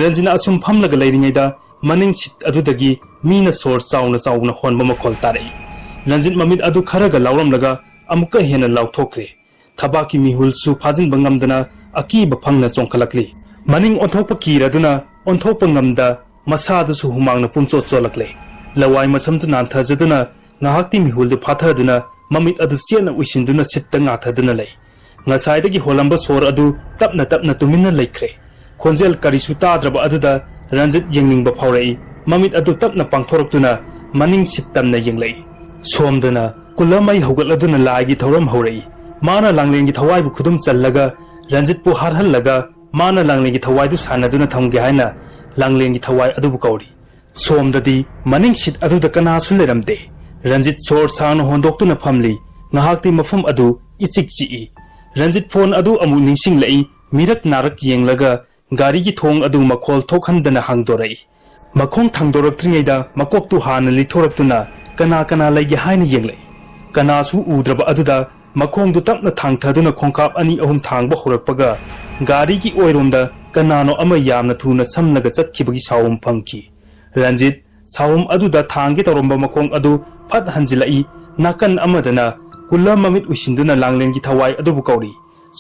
ꯔꯟꯖꯤꯠꯅ ꯑꯁꯨꯝ ꯐꯝꯂꯒ ꯂꯩꯔꯤꯉꯩꯗ ꯃꯅꯤꯡ ꯁꯤꯠ ꯑꯗꯨꯗꯒꯤ ꯃꯤꯅ ꯁꯣꯔ ꯆꯥꯎꯅ ꯆꯥꯎꯅ ꯍꯣꯟꯕ ꯃꯈꯣꯜ ꯇꯥꯔꯛꯏ꯫ ꯔꯟꯖꯤꯠ ꯃꯃꯤꯠ ꯑꯗꯨ ꯈꯔꯒ ꯂꯥꯎꯔꯝꯂꯒ ꯑꯃꯨꯛꯀ ꯍꯦꯟꯅ ꯂꯥꯎꯊꯣꯛꯈ꯭ꯔꯦ꯫ ꯊꯕꯥꯛꯀꯤ ꯃꯤꯍꯨꯜꯁꯨ ꯐꯥꯖꯤꯟꯕ ꯉꯝꯗꯅ ꯑꯀꯤꯕ ꯐꯪꯅ ꯆꯣꯡꯈꯠꯂꯛꯂꯤ꯫ ꯃꯅꯤꯡ ꯑꯣꯟꯊꯣꯛꯄ ꯀꯤꯔꯗꯨꯅ ꯑꯣꯟꯊꯣꯛꯄ ꯉꯝꯗ ꯃꯁꯥꯗꯨꯁꯨ ꯍꯨꯃꯥꯡꯅ ꯄꯨꯝꯆꯣꯠ ꯆꯣꯠꯂꯛꯂꯦ꯫ ꯂꯋꯥꯏ ꯃꯁꯝꯗꯨ ꯅꯥꯟꯊꯖꯗꯨꯅ ꯉꯥꯏꯍꯥꯛꯇꯤ ꯃꯤꯍꯨꯜꯗꯨ ꯐꯥꯊꯗꯨꯅ ꯃꯃꯤꯠ ꯑꯗꯨ ꯆꯦꯠꯅ ꯎꯏꯁꯤꯟꯗꯨꯅ ꯁꯤꯠꯇ ꯉꯥꯊꯗꯨꯅ ꯂꯩ꯫ ꯉꯁꯥꯏꯗꯒꯤ ꯍꯣꯜꯂꯝꯕ ꯁꯣꯔ ꯑꯗꯨ ꯇꯞꯅ ꯇꯞꯅ ꯇꯨꯃꯤꯟꯅ ꯂꯩꯈ꯭ꯔꯦ꯫ ꯈꯣꯟꯖꯦꯜ ꯀꯔꯤꯁꯨ ꯇꯥꯗ꯭ꯔꯕ ꯑꯗꯨꯗ ꯔꯟꯖꯤꯠ ꯌꯦꯡꯅꯤꯡꯕ ꯐꯥꯎꯔꯛꯏ꯫ ꯃꯃꯤꯠ ꯑꯗꯨ ꯇꯞꯅ ꯄꯥꯡꯊꯣꯔꯛꯇꯨꯅ ꯃꯅꯤꯡ ꯁꯤꯠ ꯇꯝꯅ ꯌꯦꯡꯂꯛꯏ꯫ ꯁꯣꯝꯗꯅ ꯀꯨꯜꯂ ꯃꯩ ꯍꯧꯒꯠꯂꯗꯨꯅ ꯂꯥꯏꯒꯤ ꯊꯧꯔꯝ ꯍꯧꯔꯛꯏ꯫ ꯃꯥꯅ ꯂꯥꯡꯂꯦꯟꯒꯤ ꯊꯋꯥꯏꯕꯨ ꯈꯨꯗꯨꯝ ꯆꯜꯂꯒ ꯔꯟꯖꯤꯠꯄꯨ ꯍꯥꯔꯍꯜꯂꯒ ꯃꯥꯅ ꯂꯥꯡꯂꯦꯟꯒꯤ ꯊꯋꯥꯏꯗꯨ ꯁꯥꯟꯅꯗꯨꯅ ꯊꯝꯒꯦ ꯍꯥꯏꯅ ꯂꯥꯡꯂꯦꯟꯒꯤ ꯊꯋꯥꯏ ꯑꯗꯨꯕꯨ ꯀꯧꯔꯤ꯫ ꯁꯣꯝꯗꯗꯤ ꯃꯅꯤꯡ ꯁꯤꯠ ꯑꯗꯨꯗ ꯀꯅꯥꯁꯨ ꯂꯩꯔꯝꯗꯦ꯫ ꯔꯟꯖꯤꯠ ꯁꯣꯔ ꯁꯥꯡꯅ ꯍꯣꯟꯗꯣꯛꯇꯨꯅ ꯐꯝꯂꯤ꯫ ꯉꯥꯏꯍꯥꯛꯇꯤ ꯃꯐꯝ ꯑꯗꯨ ꯏꯆꯤꯛ ꯆꯤꯛꯏ꯫ ꯔꯟꯖꯤꯠ ꯐꯣꯟ ꯑꯗꯨ ꯑꯃꯨꯛ ꯅꯤꯡꯁꯤꯡꯂꯛꯏ꯫ ꯃꯤꯔꯛ ꯅꯥꯔꯛ ꯌꯦꯡꯂꯒ ꯒꯥꯔꯤꯒꯤ ꯊꯣꯡ ꯑꯗꯨ ꯃꯈꯣꯜ ꯊꯣꯛꯍꯟꯗꯅ ꯍꯥꯡꯗꯣꯔꯛꯏ꯫ ꯃꯈꯣꯡ ꯊꯥꯡꯗꯣꯔꯛꯇ꯭ꯔꯤꯉꯩꯗ ꯃꯀꯣꯛꯇꯨ ꯍꯥꯟꯅ ꯂꯤꯊꯣꯔꯛꯇꯨꯅ ꯀꯅꯥ ꯀꯅꯥ ꯂꯩꯒꯦ ꯍꯥꯏꯅ ꯌꯦꯡꯂꯛꯏ꯫ ꯀꯅꯥꯁꯨ ꯎꯗ꯭ꯔꯕ ꯑꯗꯨꯗ ꯃꯈꯣꯡꯗꯨ ꯇꯞꯅ ꯊꯥꯡꯊꯗꯨꯅ ꯈꯣꯡꯀꯥꯞ ꯑꯅꯤ ꯑꯍꯨꯝ ꯊꯥꯡꯕ ꯍꯧꯔꯛꯄꯒ ꯒꯥꯔꯤꯒꯤ ꯑꯣꯏꯔꯣꯝꯗ ꯀꯅꯥꯅꯣ ꯑꯃ ꯌꯥꯝꯅ ꯊꯨꯅ ꯁꯝꯂꯒ ꯆꯠꯈꯤꯕꯒꯤ ꯁꯥꯎꯝ ꯐꯪꯈꯤ꯫ ꯔꯟꯖꯤꯠ ꯁꯥꯎꯝ ꯑꯗꯨꯗ ꯊꯥꯡꯒꯦ ꯇꯧꯔꯝꯕ ꯃꯈꯣꯡ ꯑꯗꯨ ꯐꯠ ꯍꯟꯖꯤꯜꯂꯛꯏ꯫ ꯅꯥꯀꯟ ꯑꯃꯗꯅ ꯀꯨꯜꯂ ꯃꯃꯤꯠ ꯎꯏꯁꯤꯟꯗꯨꯅ ꯂꯥꯡꯂꯦꯟꯒꯤ ꯊꯋꯥꯏ ꯑꯗꯨꯕꯨ ꯀꯧꯔꯤ꯫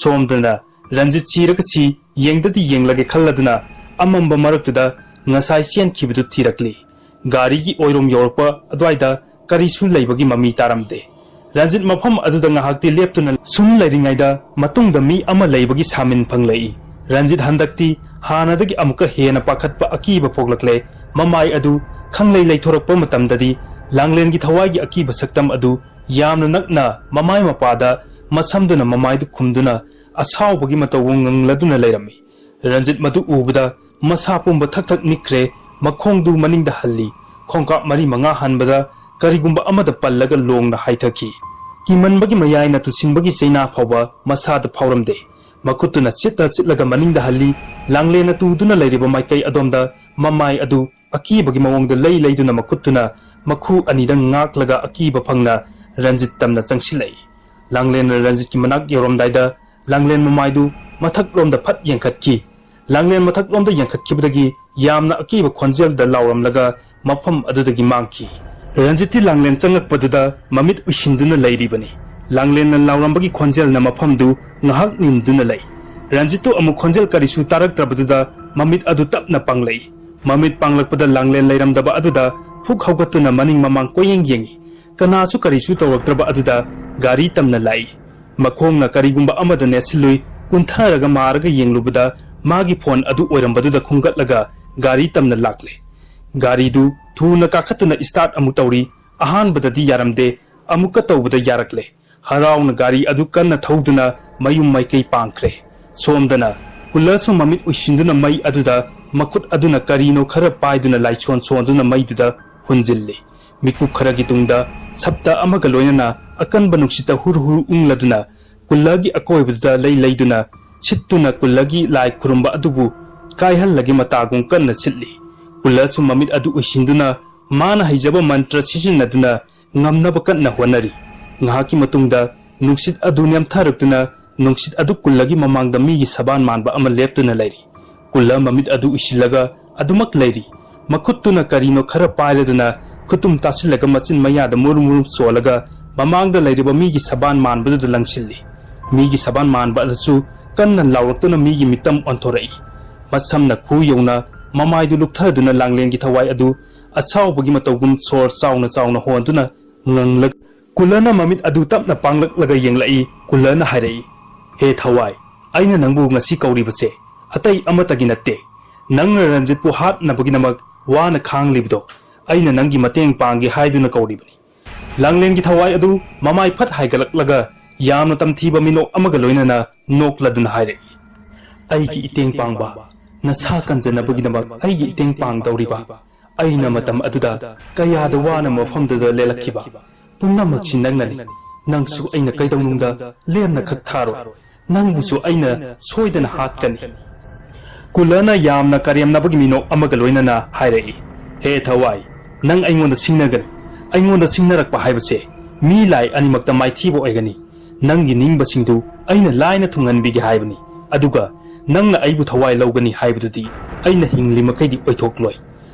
ꯁꯣꯝꯗꯅ ꯔꯟꯖꯤꯠ ꯁꯤꯔꯒꯁꯤ ꯌꯦꯡꯗꯗꯤ ꯌꯦꯡꯂꯒꯦ ꯈꯜꯂꯗꯨꯅ ꯑꯃꯝꯕ ꯃꯔꯛꯇꯨꯗ ꯉꯁꯥꯏ ꯆꯦꯟꯈꯤꯕꯗꯨ ꯊꯤꯔꯛꯂꯤ꯫ ꯒꯥꯔꯤꯒꯤ ꯑꯣꯏꯔꯣꯝ ꯌꯧꯔꯛꯄ ꯑꯗꯨꯋꯥꯏꯗ ꯀꯔꯤꯁꯨ ꯂꯩꯕꯒꯤ ꯃꯃꯤ ꯇꯥꯔꯝꯗꯦ꯫ ꯔꯟꯖꯤꯠ ꯃꯐꯝ ꯑꯗꯨꯗ ꯉꯥꯏꯍꯥꯛꯇꯤ ꯂꯦꯞꯇꯨꯅ ꯁꯨꯝ ꯂꯩꯔꯤꯉꯩꯗ ꯃꯇꯨꯡꯗ ꯃꯤ ꯑꯃ ꯂꯩꯕꯒꯤ ꯁꯥꯃꯤꯟ ꯐꯪꯂꯛꯏ꯫ ꯔꯟꯖꯤꯠ ꯍꯟꯗꯛꯇꯤ ꯍꯥꯟꯅꯗꯒꯤ ꯑꯃꯨꯛꯀ ꯍꯦꯟꯅ ꯄꯥꯈꯠꯄ ꯑꯀꯤꯕ ꯄꯣꯛꯂꯛꯂꯦ꯫ ꯃꯃꯥꯏ ꯑꯗꯨ ꯈꯪꯂꯩ ꯂꯩꯊꯣꯔꯛꯄ ꯃꯇꯝꯗꯗꯤ ꯂꯥꯡꯂꯦꯟꯒꯤ ꯊꯋꯥꯏꯒꯤ ꯑꯀꯤꯕ ꯁꯛꯇꯝ ꯑꯗꯨ ꯌꯥꯝꯅ ꯅꯛꯅ ꯃꯃꯥꯏ ꯃꯄꯥꯗ ꯃꯁꯝꯗꯨꯅ ꯃꯃꯥꯏꯗꯨ ꯈꯨꯝꯗꯨꯅ ꯑꯁꯥꯎꯕꯒꯤ ꯃꯇꯧꯕꯨ ꯉꯪꯂꯗꯨꯅ ꯂꯩꯔꯝꯃꯤ꯫ ꯔꯟꯖꯤꯠ ꯃꯗꯨ ꯎꯕꯗ ꯃꯁꯥ ꯄꯨꯝꯕ ꯊꯛ ꯊꯛ ꯅꯤꯛꯈ꯭ꯔꯦ꯫ ꯃꯈꯣꯡꯗꯨ ꯃꯅꯤꯡꯗ ꯍꯜꯂꯤ꯫ ꯈꯣꯡꯀꯥꯞ ꯃꯔꯤ ꯃꯉꯥ ꯍꯟꯕꯗ ꯀꯔꯤꯒꯨꯝꯕ ꯑꯃꯗ ꯄꯜꯂꯒ ꯂꯣꯡꯅ ꯍꯥꯏꯊꯈꯤ꯫ ꯀꯤꯃꯟꯕꯒꯤ ꯃꯌꯥꯏꯅ ꯇꯨꯁꯤꯟꯕꯒꯤ ꯆꯩꯅꯥ ꯐꯥꯎꯕ ꯃꯁꯥꯗ ꯐꯥꯎꯔꯝꯗꯦ꯫ ꯃꯈꯨꯠꯇꯨꯅ ꯁꯤꯠꯂ ꯁꯤꯠꯂꯒ ꯃꯅꯤꯡꯗ ꯍꯜꯂꯤ꯫ ꯂꯥꯡꯂꯦꯟꯅ ꯇꯨꯗꯨꯅ ꯂꯩꯔꯤꯕ ꯃꯥꯏꯀꯩ ꯑꯗꯣꯝꯗ ꯃꯃꯥꯏ ꯑꯗꯨ ꯑꯀꯤꯕꯒꯤ ꯃꯑꯣꯡꯗ ꯂꯩ ꯂꯩꯗꯨꯅ ꯃꯈꯨꯠꯇꯨꯅ ꯃꯈꯨ ꯑꯅꯤꯗ ꯉꯥꯛꯂꯒ ꯑꯀꯤꯕ ꯐꯪꯅ ꯔꯟꯖꯤꯠ ꯇꯝꯅ ꯆꯪꯁꯤꯜꯂꯛꯏ꯫ ꯂꯥꯡꯂꯦꯟꯅ ꯔꯟꯖꯤꯠꯀꯤ ꯃꯅꯥꯛ ꯌꯧꯔꯝꯗꯥꯏꯗ ꯂꯥꯡꯂꯦꯟ ꯃꯃꯥꯏꯗꯨ ꯃꯊꯛꯂꯣꯝꯗ ꯐꯠ ꯌꯦꯡꯈꯠꯈꯤ꯫ ꯂꯥꯡꯂꯦꯟ ꯃꯊꯛꯂꯣꯝꯗ ꯌꯦꯡꯈꯠꯈꯤꯕꯗꯒꯤ ꯌꯥꯝꯅ ꯑꯀꯤꯕ ꯈꯣꯟꯖꯦꯜꯗ ꯂꯥꯎꯔꯝꯂꯒ ꯃꯐꯝ ꯑꯗꯨꯗꯒꯤ ꯃꯥꯡꯈꯤ꯫ ꯔꯟꯖꯤꯠꯇꯤ ꯂꯥꯡꯂꯦꯟ ꯆꯪꯉꯛꯄꯗꯨꯗ ꯃꯃꯤꯠ ꯎꯏꯁꯤꯟꯗꯨꯅ ꯂꯩꯔꯤꯕꯅꯤ꯫ ꯂꯥꯡꯂꯦꯟꯅ ꯂꯥꯎꯔꯝꯕꯒꯤ ꯈꯣꯟꯖꯦꯜꯅ ꯃꯐꯝꯗꯨ ꯉꯥꯏꯍꯥꯛ ꯅꯤꯟꯗꯨꯅ ꯂꯩ꯫ ꯔꯟꯖꯤꯠꯇꯨ ꯑꯃꯨꯛ ꯈꯣꯟꯖꯦꯜ ꯀꯔꯤꯁꯨ ꯇꯥꯔꯛꯇ꯭ꯔꯕꯗꯨꯗ ꯃꯃꯤꯠ ꯑꯗꯨ ꯇꯞꯅ ꯄꯥꯡꯂꯛꯏ꯫ ꯃꯃꯤꯠ ꯄꯥꯡꯂꯛꯄꯗ ꯂꯥꯡꯂꯦꯟ ꯂꯩꯔꯝꯗꯕ ꯑꯗꯨꯗ ꯐꯨꯛ ꯍꯧꯒꯠꯇꯨꯅ ꯃꯅꯤꯡ ꯃꯃꯥꯡ ꯀꯣꯏꯌꯦꯡ ꯌꯦꯡꯏ꯫ ꯀꯅꯥꯁꯨ ꯀꯔꯤꯁꯨ ꯇꯧꯔꯛꯇ꯭ꯔꯕ ꯑꯗꯨꯗ ꯒꯥꯔꯤ ꯇꯝꯅ ꯂꯥꯛꯏ꯫ ꯃꯈꯣꯡꯅ ꯀꯔꯤꯒꯨꯝꯕ ꯑꯃꯗ ꯅꯦꯠꯁꯤꯜꯂꯨꯏ꯫ ꯀꯨꯟꯊꯔꯒ ꯃꯥꯔꯒ ꯌꯦꯡꯂꯨꯕꯗ ꯃꯥꯒꯤ ꯐꯣꯟ ꯑꯗꯨ ꯑꯣꯏꯔꯝꯕꯗꯨꯗ ꯈꯨꯝꯒꯠꯂꯒ ꯒꯥꯔꯤ ꯇꯝꯅ ꯂꯥꯛꯂꯦ꯫ ꯒꯥꯔꯤꯗꯨ ꯊꯨꯅ ꯀꯥꯈꯠꯇꯨꯅ ꯏꯁꯇꯥꯔꯠ ꯑꯃꯨꯛ ꯇꯧꯔꯤ꯫ ꯑꯍꯥꯟꯕꯗꯗꯤ ꯌꯥꯔꯝꯗꯦ, ꯑꯃꯨꯛꯀ ꯇꯧꯕꯗ ꯌꯥꯔꯛꯂꯦ꯫ ꯍꯔꯥꯎꯅ ꯒꯥꯔꯤ ꯑꯗꯨ ꯀꯟꯅ ꯊꯧꯗꯨꯅ ꯃꯌꯨꯝ ꯃꯥꯏꯀꯩ ꯄꯥꯡꯈ꯭ꯔꯦ꯫ ꯁꯣꯝꯗꯅ ꯀꯨꯜꯂꯔꯁꯨ ꯃꯃꯤꯠ ꯎꯏꯁꯤꯟꯗꯨꯅ ꯃꯩ ꯑꯗꯨꯗ ꯃꯈꯨꯠ ꯑꯗꯨꯅ ꯀꯔꯤꯅꯣ ꯈꯔ ꯄꯥꯏꯗꯨꯅ ꯂꯥꯏꯁꯣꯟ ꯁꯣꯟꯗꯨꯅ ꯃꯩꯗꯨꯗ ꯍꯨꯟꯖꯤꯜꯂꯤ꯫ ꯃꯤꯀꯨꯞ ꯈꯔꯒꯤ ꯇꯨꯡꯗ ꯁꯞꯇ ꯑꯃꯒ ꯂꯣꯏꯅꯅ ꯑꯀꯟꯕ ꯅꯨꯡꯁꯤꯠꯇ ꯍꯨꯔꯨ ꯍꯨꯔꯨ ꯎꯪꯂꯗꯨꯅ ꯀꯨꯜꯂꯒꯤ ꯑꯀꯣꯏꯕꯗꯨꯗ ꯂꯩ ꯂꯩꯗꯨꯅ ꯁꯤꯠꯇꯨꯅ ꯀꯨꯜꯂꯒꯤ ꯂꯥꯏ ꯈꯨꯔꯨꯝꯕ ꯑꯗꯨꯕꯨ ꯀꯥꯏꯍꯜꯂꯒꯦ ꯃꯇꯥꯒꯨꯝ ꯀꯟꯅ ꯁꯤꯠꯂꯤ꯫ ꯀꯨꯜꯂꯁꯨ ꯃꯃꯤꯠ ꯑꯗꯨ ꯎꯏꯁꯤꯟꯗꯨꯅ ꯃꯥꯅ ꯍꯩꯖꯕ ꯃꯟꯇ꯭ꯔ ꯁꯤꯖꯤꯟꯅꯗꯨꯅ ꯉꯝꯅꯕ ꯀꯟꯅ ꯍꯣꯠꯅꯔꯤ꯫ ꯉꯥꯏꯍꯥꯛꯀꯤ ꯃꯇꯨꯡꯗ ꯅꯨꯡꯁꯤꯠ ꯑꯗꯨ ꯅꯦꯝꯊꯔꯛꯇꯨꯅ ꯅꯨꯡꯁꯤꯠ ꯑꯗꯨ ꯀꯨꯜꯂꯒꯤ ꯃꯃꯥꯡꯗ ꯃꯤꯒꯤ ꯁꯕꯥꯟ ꯃꯥꯟꯕ ꯑꯃ ꯂꯦꯞꯇꯨꯅ ꯂꯩꯔꯤ꯫ ꯀꯨꯜꯂ ꯃꯃꯤꯠ ꯑꯗꯨ ꯎꯏꯁꯤꯜꯂꯒ ꯑꯗꯨꯃꯛ ꯂꯩꯔꯤ꯫ ꯃꯈꯨꯠꯇꯨꯅ ꯀꯔꯤꯅꯣ ꯈꯔ ꯄꯥꯏꯔꯗꯨꯅ ꯈꯨꯇꯨꯝ ꯇꯥꯁꯤꯜꯂꯒ ꯃꯆꯤꯟ ꯃꯌꯥꯗ ꯃꯨꯔꯨꯝ ꯃꯨꯔꯨꯝ ꯆꯣꯜꯂꯒ ꯃꯃꯥꯡꯗ ꯂꯩꯔꯤꯕ ꯃꯤꯒꯤ ꯁꯕꯥꯟ ꯃꯥꯟꯕꯗꯨꯗ ꯂꯪꯁꯤꯜꯂꯤ꯫ ꯃꯤꯒꯤ ꯁꯕꯥꯟ ꯃꯥꯟꯕ ꯑꯗꯨꯁꯨ ꯀꯟꯅ ꯂꯥꯎꯔꯛꯇꯨꯅ ꯃꯤꯒꯤ ꯃꯤꯇꯝ ꯑꯣꯟꯊꯣꯔꯛꯏ꯫ ꯃꯁꯝꯅ ꯈꯨ ꯌꯧꯅ ꯃꯃꯥꯏꯗꯨ ꯂꯨꯞꯊꯗꯨꯅ ꯂꯥꯡꯂꯦꯟꯒꯤ ꯊꯋꯥꯏ ꯑꯗꯨ ꯑꯁꯥꯎꯕꯒꯤ ꯃꯇꯧꯒꯨꯝ ꯁꯣꯔ ꯆꯥꯎꯅ ꯆꯥꯎꯅ ꯍꯣꯟꯗꯨꯅ ꯉꯪꯂꯒ ꯀꯨꯜꯂꯅ ꯃꯃꯤꯠ ꯑꯗꯨ ꯇꯞꯅ ꯄꯥꯡꯂꯛꯂꯒ ꯌꯦꯡꯂꯛꯏ꯫ ꯀꯨꯜꯂꯅ ꯍꯥꯏꯔꯛꯏ, "ꯍꯦ ꯊꯋꯥꯏ, ꯑꯩꯅ ꯅꯪꯕꯨ ꯉꯁꯤ ꯀꯧꯔꯤꯕꯁꯦ ꯑꯇꯩ ꯑꯃꯠꯇꯒꯤ ꯅꯠꯇꯦ꯫ ꯅꯪꯅ ꯔꯟꯖꯤꯠꯄꯨ ꯍꯥꯠꯅꯕꯒꯤꯗꯃꯛ ꯋꯥꯅ ꯈꯥꯡꯂꯤꯕꯗꯣ ꯑꯩꯅ ꯅꯪꯒꯤ ꯃꯇꯦꯡ ꯄꯥꯡꯒꯦ ꯍꯥꯏꯗꯨꯅ ꯀꯧꯔꯤꯕꯅꯤ꯫ ꯂꯥꯡꯂꯦꯟꯒꯤ ꯊꯋꯥꯏ ꯑꯗꯨ ꯃꯃꯥꯏ ꯐꯠ ꯍꯥꯏꯒꯠꯂꯛꯂꯒ ꯌꯥꯝꯅ ꯇꯝꯊꯤꯕ ꯃꯤꯅꯣꯛ ꯑꯃꯒ ꯂꯣꯏꯅꯅ ꯅꯣꯛꯂꯗꯨꯅ ꯍꯥꯏꯔꯛꯏ, "ꯑꯩꯒꯤ ꯏꯇꯦꯡ ꯄꯥꯡꯕ, ꯅꯁꯥ ꯀꯟꯖꯅꯕꯒꯤꯗꯃꯛ ꯑꯩꯒꯤ ꯏꯇꯦꯡ ꯄꯥꯡꯗꯧꯔꯤꯕ, ꯑꯩꯅ ꯃꯇꯝ ꯑꯗꯨꯗ ꯀꯌꯥꯗ ꯋꯥꯅ ꯃꯐꯝꯗꯨꯗ ꯂꯦꯜꯂꯛꯈꯤꯕ ꯄꯨꯝꯅꯃꯛꯁꯤ ꯅꯪꯅꯅꯤ꯫ ꯅꯪꯁꯨ ꯑꯩꯅ ꯀꯩꯗꯧꯅꯨꯡꯗ ꯂꯦꯝꯅ ꯈꯛ ꯊꯥꯔꯣꯏ꯫ ꯅꯪꯕꯨꯁꯨ ꯑꯩꯅ ꯁꯣꯏꯗꯅ ꯍꯥꯠꯀꯅꯤ꯫" ꯀꯨꯜꯂꯅ ꯌꯥꯝꯅ ꯀꯔꯦꯝꯅꯕꯒꯤ ꯃꯤꯅꯣꯛ ꯑꯃꯒ ꯂꯣꯏꯅꯅ ꯍꯥꯏꯔꯛꯏ, "ꯍꯦ ꯊꯋꯥꯏ, ꯅꯪ ꯑꯩꯉꯣꯟꯗ ꯁꯤꯡꯅꯒꯅꯨ꯫ ꯑꯩꯉꯣꯟꯗ ꯁꯤꯡꯅꯔꯛꯄ ꯍꯥꯏꯕꯁꯦ ꯃꯤ ꯂꯥꯏ ꯑꯅꯤꯃꯛꯇ ꯃꯥꯏꯊꯤꯕ ꯑꯣꯏꯒꯅꯤ꯫ ꯅꯪꯒꯤ ꯅꯤꯡꯕꯁꯤꯡꯗꯨ ꯑꯩꯅ ꯂꯥꯏꯅ ꯊꯨꯡꯍꯟꯕꯤꯒꯦ ꯍꯥꯏꯕꯅꯤ꯫ ꯑꯗꯨꯒ ꯅꯪꯅ ꯑꯩꯕꯨ ꯊꯋꯥꯏ ꯂꯧꯒꯅꯤ ꯍꯥꯏꯕꯗꯨꯗꯤ ꯑꯩꯅ ꯍꯤꯡꯂꯤ ꯃꯈꯩꯗꯤ ꯑꯣꯏꯊꯣꯛꯂꯣꯏ꯫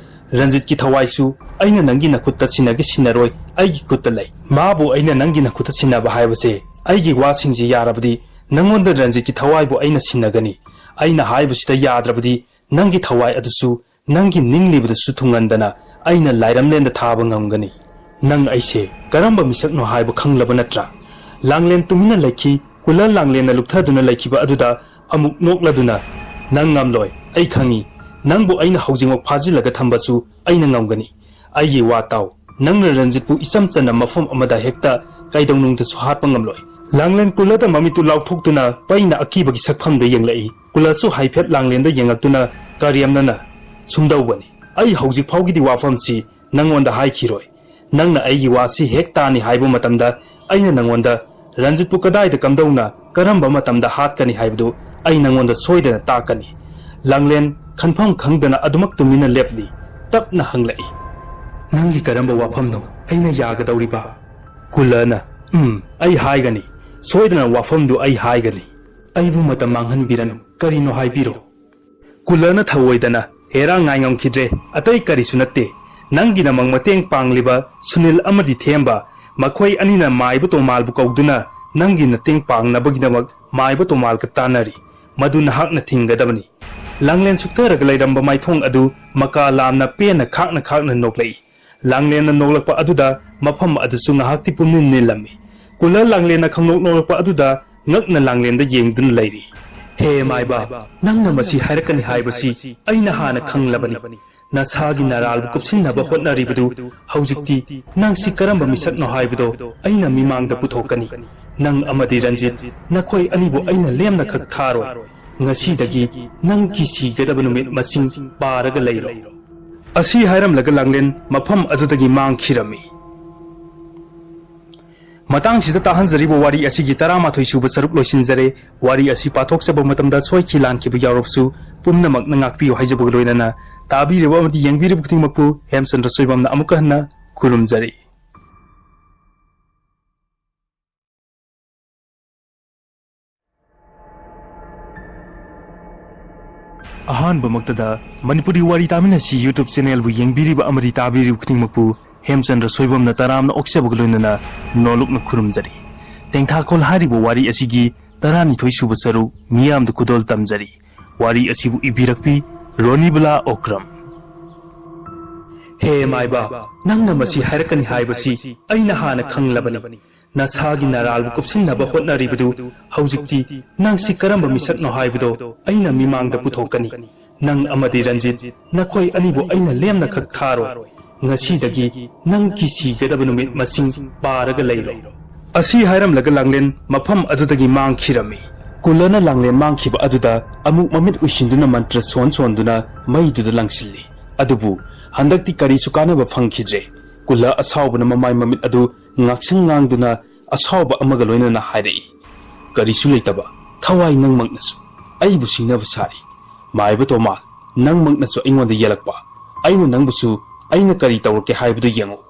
ꯔꯟꯖꯤꯠꯀꯤ ꯊꯋꯥꯏꯁꯨ ꯑꯩꯅ ꯅꯪꯒꯤ ꯅꯈꯨꯠꯇ ꯁꯤꯟꯅꯒꯦ ꯁꯤꯟꯅꯔꯣꯏ ꯑꯩꯒꯤ ꯈꯨꯠꯇ ꯂꯩ꯫ ꯃꯥꯕꯨ ꯑꯩꯅ ꯅꯪꯒꯤ ꯅꯈꯨꯠꯇ ꯁꯤꯟꯅꯕ ꯍꯥꯏꯕꯁꯦ ꯑꯩꯒꯤ ꯋꯥꯁꯤꯡꯁꯦ ꯌꯥꯔꯕꯗꯤ ꯅꯪꯉꯣꯟꯗ ꯔꯟꯖꯤꯠꯀꯤ ꯊꯋꯥꯏꯕꯨ ꯑꯩꯅ ꯁꯤꯟꯅꯒꯅꯤ꯫ ꯑꯩꯅ ꯍꯥꯏꯕꯁꯤꯗ ꯌꯥꯗ꯭ꯔꯕꯗꯤ ꯅꯪꯒꯤ ꯊꯋꯥꯏ ꯑꯗꯨꯁꯨ ꯅꯪꯒꯤ ꯅꯤꯡꯂꯤꯕꯗꯁꯨ ꯊꯨꯡꯍꯟꯗꯅ ꯑꯩꯅ ꯂꯥꯏꯔꯝꯂꯦꯟꯗ ꯊꯥꯕ ꯉꯝꯒꯅꯤ꯫" "ꯅꯪ ꯑꯩꯁꯦ ꯀꯔꯝꯕ ꯃꯤꯁꯛꯅꯣ ꯍꯥꯏꯕ ꯈꯪꯂꯕ ꯅꯠꯇ꯭ꯔꯥ?" ꯂꯥꯡꯂꯦꯟ ꯇꯨꯃꯤꯟꯅ ꯂꯩꯈꯤ꯫ ꯀꯨꯂꯔ ꯂꯥꯡꯂꯦꯟꯅ ꯂꯨꯞꯊꯗꯨꯅ ꯂꯩꯈꯤꯕ ꯑꯗꯨꯗ ꯑꯃꯨꯛ ꯅꯣꯛꯂꯗꯨꯅ, "ꯅꯪ ꯉꯝꯂꯣꯏ, ꯑꯩ ꯈꯪꯏ꯫ ꯅꯪꯕꯨ ꯑꯩꯅ ꯍꯧꯖꯤꯛꯃꯛ ꯐꯥꯖꯤꯜꯂꯒ ꯊꯝꯕꯁꯨ ꯑꯩꯅ ꯉꯝꯒꯅꯤ꯫ ꯑꯩꯒꯤ ꯋꯥ ꯇꯥꯎ, ꯅꯪꯅ ꯔꯟꯖꯤꯠꯄꯨ ꯏꯆꯝ ꯆꯟꯅ ꯃꯐꯝ ꯑꯃꯗ ꯍꯦꯛꯇ ꯀꯩꯗꯧꯅꯨꯡꯗꯁꯨ ꯍꯥꯠꯄ ꯉꯝꯂꯣꯏ꯫" ꯂꯥꯡꯂꯦꯟ ꯀꯨꯂꯔꯗ ꯃꯃꯤꯠꯇꯨ ꯂꯥꯎꯊꯣꯛꯇꯨꯅ ꯄꯩꯅ ꯑꯀꯤꯕꯒꯤ ꯁꯛꯐꯝꯗ ꯌꯦꯡꯂꯛꯏ꯫ ꯀꯨꯂꯔꯁꯨ ꯍꯥꯏꯐꯦꯠ ꯂꯥꯡꯂꯦꯟꯗ ꯌꯦꯡꯂꯛꯇꯨꯅ ꯀꯔꯦꯝꯅꯅ, "ꯁꯨꯝꯗꯧꯕꯅꯤ, ꯑꯩ ꯍꯧꯖꯤꯛ ꯐꯥꯎꯒꯤꯗꯤ ꯋꯥꯐꯝꯁꯤ ꯅꯪꯉꯣꯟꯗ ꯍꯥꯏꯈꯤꯔꯣꯏ꯫ ꯅꯪꯅ ꯑꯩꯒꯤ ꯋꯥꯁꯤ ꯍꯦꯛ ꯇꯥꯅꯤ ꯍꯥꯏꯕ ꯃꯇꯝꯗ ꯑꯩꯅ ꯅꯪꯉꯣꯟꯗ ꯔꯟꯖꯤꯠꯄꯨ ꯀꯗꯥꯏꯗ, ꯀꯝꯗꯧꯅ, ꯀꯔꯝꯕ ꯃꯇꯝꯗ ꯍꯥꯠꯀꯅꯤ ꯍꯥꯏꯕꯗꯨ ꯑꯩ ꯅꯪꯉꯣꯟꯗ ꯁꯣꯏꯗꯅ ꯇꯥꯛꯀꯅꯤ꯫" ꯂꯥꯡꯂꯦꯟ ꯈꯟꯐꯝ ꯈꯪꯗꯅ ꯑꯗꯨꯃꯛ ꯇꯨꯃꯤꯟꯅ ꯂꯦꯞꯂꯤ꯫ ꯇꯞꯅ ꯍꯪꯂꯛꯏ, "ꯅꯪꯒꯤ ꯀꯔꯝꯕ ꯋꯥꯐꯝꯅꯣ ꯑꯩꯅ ꯌꯥꯒꯗꯧꯔꯤꯕ?" ꯀꯨꯂꯔꯅ, "ꯎꯝ, ꯑꯩ ꯍꯥꯏꯒꯅꯤ꯫ ꯁꯣꯏꯗꯅ ꯋꯥꯐꯝꯗꯨ ꯑꯩ ꯍꯥꯏꯒꯅꯤ꯫ ꯑꯩꯕꯨ ꯃꯇꯝ ꯃꯥꯡꯍꯟꯕꯤꯔꯅꯨ꯫ ꯀꯔꯤꯅꯣ ꯍꯥꯏꯕꯤꯔꯣ꯫" ꯀꯨꯂꯔꯅ ꯊꯧꯑꯣꯏꯗꯅ, "ꯍꯦꯔꯥ, ꯉꯥꯏ ꯉꯝꯈꯤꯗ꯭ꯔꯦ꯫ ꯑꯇꯩ ꯀꯔꯤꯁꯨ ꯅꯠꯇꯦ꯫ ꯅꯪꯒꯤꯗꯃꯛ ꯃꯇꯦꯡ ꯄꯥꯡꯂꯤꯕ ꯁꯨꯅꯤꯜ ꯑꯃꯗꯤ ꯊꯦꯝꯕ, ꯃꯈꯣꯏ ꯑꯅꯤꯅ ꯃꯥꯏꯕ ꯇꯣꯃꯥꯜꯕꯨ ꯀꯧꯗꯨꯅ ꯅꯪꯒꯤ ꯃꯇꯦꯡ ꯄꯥꯡꯅꯕꯒꯤꯗꯃꯛ ꯃꯥꯏꯕ ꯇꯣꯃꯥꯜꯒ ꯇꯥꯟꯅꯔꯤ꯫ ꯃꯗꯨ ꯅꯍꯥꯛꯅ ꯊꯤꯡꯒꯗꯕꯅꯤ꯫" ꯂꯥꯡꯂꯦꯟ ꯁꯨꯛꯊꯔꯒ ꯂꯩꯔꯝꯕ ꯃꯥꯏꯊꯣꯡ ꯑꯗꯨ ꯃꯀꯥ ꯂꯥꯝꯅ ꯄꯦꯟꯅ ꯈꯥꯛꯅ ꯈꯥꯛꯅ ꯅꯣꯛꯂꯛꯏ꯫ ꯂꯥꯡꯂꯦꯟꯅ ꯅꯣꯛꯂꯛꯄ ꯑꯗꯨꯗ ꯃꯐꯝ ꯑꯗꯨꯁꯨ ꯉꯥꯏꯍꯥꯛꯇꯤ ꯄꯨꯝꯅꯤꯜ ꯅꯤꯜꯂꯝꯃꯤ꯫ ꯀꯨꯂꯔ ꯂꯥꯡꯂꯦꯟꯅ ꯈꯪꯅꯣꯛ ꯅꯣꯛꯂꯛꯄ ꯑꯗꯨꯗ ꯉꯛꯅ ꯂꯥꯡꯂꯦꯟꯗ ꯌꯦꯡꯗꯨꯅ ꯂꯩꯔꯤ꯫ "ꯍꯦ ꯃꯥꯏꯕ, ꯅꯪꯅ ꯃꯁꯤ ꯍꯥꯏꯔꯛꯀꯅꯤ ꯍꯥꯏꯕꯁꯤ ꯑꯩꯅ ꯍꯥꯟꯅ ꯈꯪꯂꯕꯅꯤ꯫ ꯅꯁꯥꯒꯤ ꯅꯔꯥꯜꯕꯨ ꯀꯨꯞꯁꯤꯟꯅꯕ ꯍꯣꯠꯅꯔꯤꯕꯗꯨ ꯍꯧꯖꯤꯛꯇꯤ ꯅꯪꯁꯤ ꯀꯔꯝꯕ ꯃꯤꯁꯛꯅꯣ ꯍꯥꯏꯕꯗꯣ ꯑꯩꯅ ꯃꯤꯃꯥꯡꯗ ꯄꯨꯊꯣꯛꯀꯅꯤ꯫ ꯅꯪ ꯑꯃꯗꯤ ꯔꯟꯖꯤꯠ, ꯅꯈꯣꯏ ꯑꯅꯤꯕꯨ ꯑꯩꯅ ꯂꯦꯝꯅ ꯈꯛ ꯊꯥꯔꯣꯏ꯫ ꯉꯁꯤꯗꯒꯤ ꯅꯪꯒꯤ ꯁꯤꯒꯗꯕ ꯅꯨꯃꯤꯠ ꯃꯁꯤꯡ ꯄꯥꯔꯒ ꯂꯩꯔꯣ꯫" ꯑꯁꯤ ꯍꯥꯏꯔꯝꯂꯒ ꯂꯥꯡꯂꯦꯟ ꯃꯐꯝ ꯑꯗꯨꯗꯒꯤ ꯃꯥꯡꯈꯤꯔꯝꯃꯤ꯫ ꯃꯇꯥꯡꯁꯤꯗ ꯇꯥꯍꯟꯖꯔꯤꯕ ꯋꯥꯔꯤ ꯑꯁꯤꯒꯤ ꯇꯔꯥꯃꯥꯊꯣꯏ ꯁꯨꯕ ꯁꯔꯨꯛ ꯂꯣꯏꯁꯤꯟꯖꯔꯦ꯫ ꯋꯥꯔꯤ ꯑꯁꯤ ꯄꯥꯊꯣꯛꯆꯕ ꯃꯇꯝꯗ ꯁꯣꯏꯈꯤ ꯂꯥꯟꯈꯤꯕ ꯌꯥꯎꯔꯕꯁꯨ ꯄꯨꯝꯅꯃꯛꯅ ꯉꯥꯛꯄꯤꯌꯨ ꯍꯥꯏꯖꯕꯒ ꯂꯣꯏꯅꯅ ꯇꯥꯕꯤꯔꯤꯕ ꯑꯃꯗꯤ ꯌꯦꯡꯕꯤꯔꯤꯕ ꯈꯨꯗꯤꯡꯃꯛꯄꯨ ꯍꯦꯝꯆꯟꯗ꯭ꯔ ꯁꯣꯏꯕꯝꯅ ꯑꯃꯨꯛꯀ ꯍꯟꯅ ꯈꯨꯔꯨꯝꯖꯔꯤ꯫ ꯑꯍꯥꯟꯕꯃꯛꯇꯗ ꯃꯅꯤꯄꯨꯔꯤ ꯋꯥꯔꯤ ꯇꯥꯃꯤꯟꯅꯁꯤ YouTube channelꯕꯨ ꯌꯦꯡꯕꯤꯔꯤꯕ ꯑꯃꯗꯤ ꯇꯥꯕꯤꯔꯤꯕ ꯈꯨꯗꯤꯡꯃꯛꯄꯨ ꯍꯦꯝꯆꯟꯗ꯭ꯔ ꯁꯣꯏꯕꯝꯅ ꯇꯔꯥꯝꯅ ꯑꯣꯛꯆꯕꯒ ꯂꯣꯏꯅꯅ ꯅꯣꯂꯨꯛꯅ ꯈꯨꯔꯨꯝꯖꯔꯤ꯫ ꯇꯦꯡꯊꯥꯈꯣꯜ ꯍꯥꯏꯔꯤꯕ ꯋꯥꯔꯤ ꯑꯁꯤꯒꯤ ꯇꯔꯥꯅꯤꯊꯣꯏ ꯁꯨꯕ ꯁꯔꯨꯛ ꯃꯤꯌꯥꯝꯗ ꯈꯨꯗꯣꯜ ꯇꯝꯖꯔꯤ꯫ ꯋꯥꯔꯤ ꯑꯁꯤꯕꯨ ꯏꯕꯤꯔꯛꯄꯤ ꯔꯣꯅꯤꯕꯂꯥ ꯑꯣꯀ꯭ꯔꯝ꯫ "ꯍꯦ ꯃꯥꯏꯕ, ꯅꯪꯅ ꯃꯁꯤ ꯍꯥꯏꯔꯛꯀꯅꯤ ꯍꯥꯏꯕꯁꯤ ꯑꯩꯅ ꯍꯥꯟꯅ ꯈꯪꯂꯕꯅꯤ꯫ ꯅꯁꯥꯒꯤ ꯅꯔꯥꯜꯕꯨ ꯀꯨꯞꯁꯤꯟꯅꯕ ꯍꯣꯠꯅꯔꯤꯕꯗꯨ ꯍꯧꯖꯤꯛꯇꯤ ꯅꯪꯁꯤ ꯀꯔꯝꯕ ꯃꯤꯁꯛꯅꯣ ꯍꯥꯏꯕꯗꯣ ꯑꯩꯅ ꯃꯤꯃꯥꯡꯗ ꯄꯨꯊꯣꯛꯀꯅꯤ꯫ ꯅꯪ ꯑꯃꯗꯤ ꯔꯟꯖꯤꯠ, ꯅꯈꯣꯏ ꯑꯅꯤꯕꯨ ꯑꯩꯅ ꯂꯦꯝꯅ ꯈꯛ ꯊꯥꯔꯣꯏ꯫ ꯉꯁꯤꯗꯒꯤ ꯅꯪꯒꯤ ꯁꯤꯒꯗꯕ ꯅꯨꯃꯤꯠ ꯃꯁꯤꯡ ꯄꯥꯔꯒ ꯂꯩꯔꯣ"꯫ ꯑꯁꯤ ꯍꯥꯏꯔꯝꯂꯒ ꯂꯥꯡꯂꯦꯟ ꯃꯐꯝ ꯑꯗꯨꯗꯒꯤ ꯃꯥꯡꯈꯤꯔꯝꯃꯤ꯫ ꯀꯨꯂꯅ ꯂꯥꯡꯂꯦꯟ ꯃꯥꯡꯈꯤꯕ ꯑꯗꯨꯗ ꯑꯃꯨꯛ ꯃꯃꯤꯠ ꯎꯏꯁꯤꯟꯗꯨꯅ ꯃꯟꯇ꯭ꯔ ꯁꯣꯟ ꯁꯣꯟꯗꯨꯅ ꯃꯩꯗꯨꯗ ꯂꯪꯁꯤꯜꯂꯤ꯫ ꯑꯗꯨꯕꯨ ꯍꯟꯗꯛꯇꯤ ꯀꯔꯤꯁꯨ ꯀꯥꯟꯅꯕ ꯐꯪꯈꯤꯗ꯭ꯔꯦ꯫ ꯀꯨꯂ ꯑꯁꯥꯎꯕꯅ ꯃꯃꯥꯏ ꯃꯃꯤꯠ ꯑꯗꯨ ꯉꯥꯛꯁꯪ ꯉꯥꯡꯗꯨꯅ ꯑꯁꯥꯎꯕ ꯑꯃꯒ ꯂꯣꯏꯅꯅ ꯍꯥꯏꯔꯛꯏ, "ꯀꯔꯤꯁꯨ ꯂꯩꯇꯕ ꯊꯋꯥꯏ ꯅꯪꯃꯛꯅꯁꯨ ꯑꯩꯕꯨ ꯁꯤꯡꯅꯕ ꯁꯥꯔꯤ꯫ ꯃꯥꯏꯕ ꯇꯣꯃꯥꯜ, ꯅꯪꯃꯛꯅꯁꯨ ꯑꯩꯉꯣꯟꯗ ꯌꯦꯜꯂꯛꯄ꯫ ꯑꯩꯅ ꯅꯪꯕꯨꯁꯨ ꯑꯩꯅ ꯀꯔꯤ ꯇꯧꯔꯛꯀꯦ ꯍꯥꯏꯕꯗꯨ ꯌꯦꯡꯉꯨ"꯫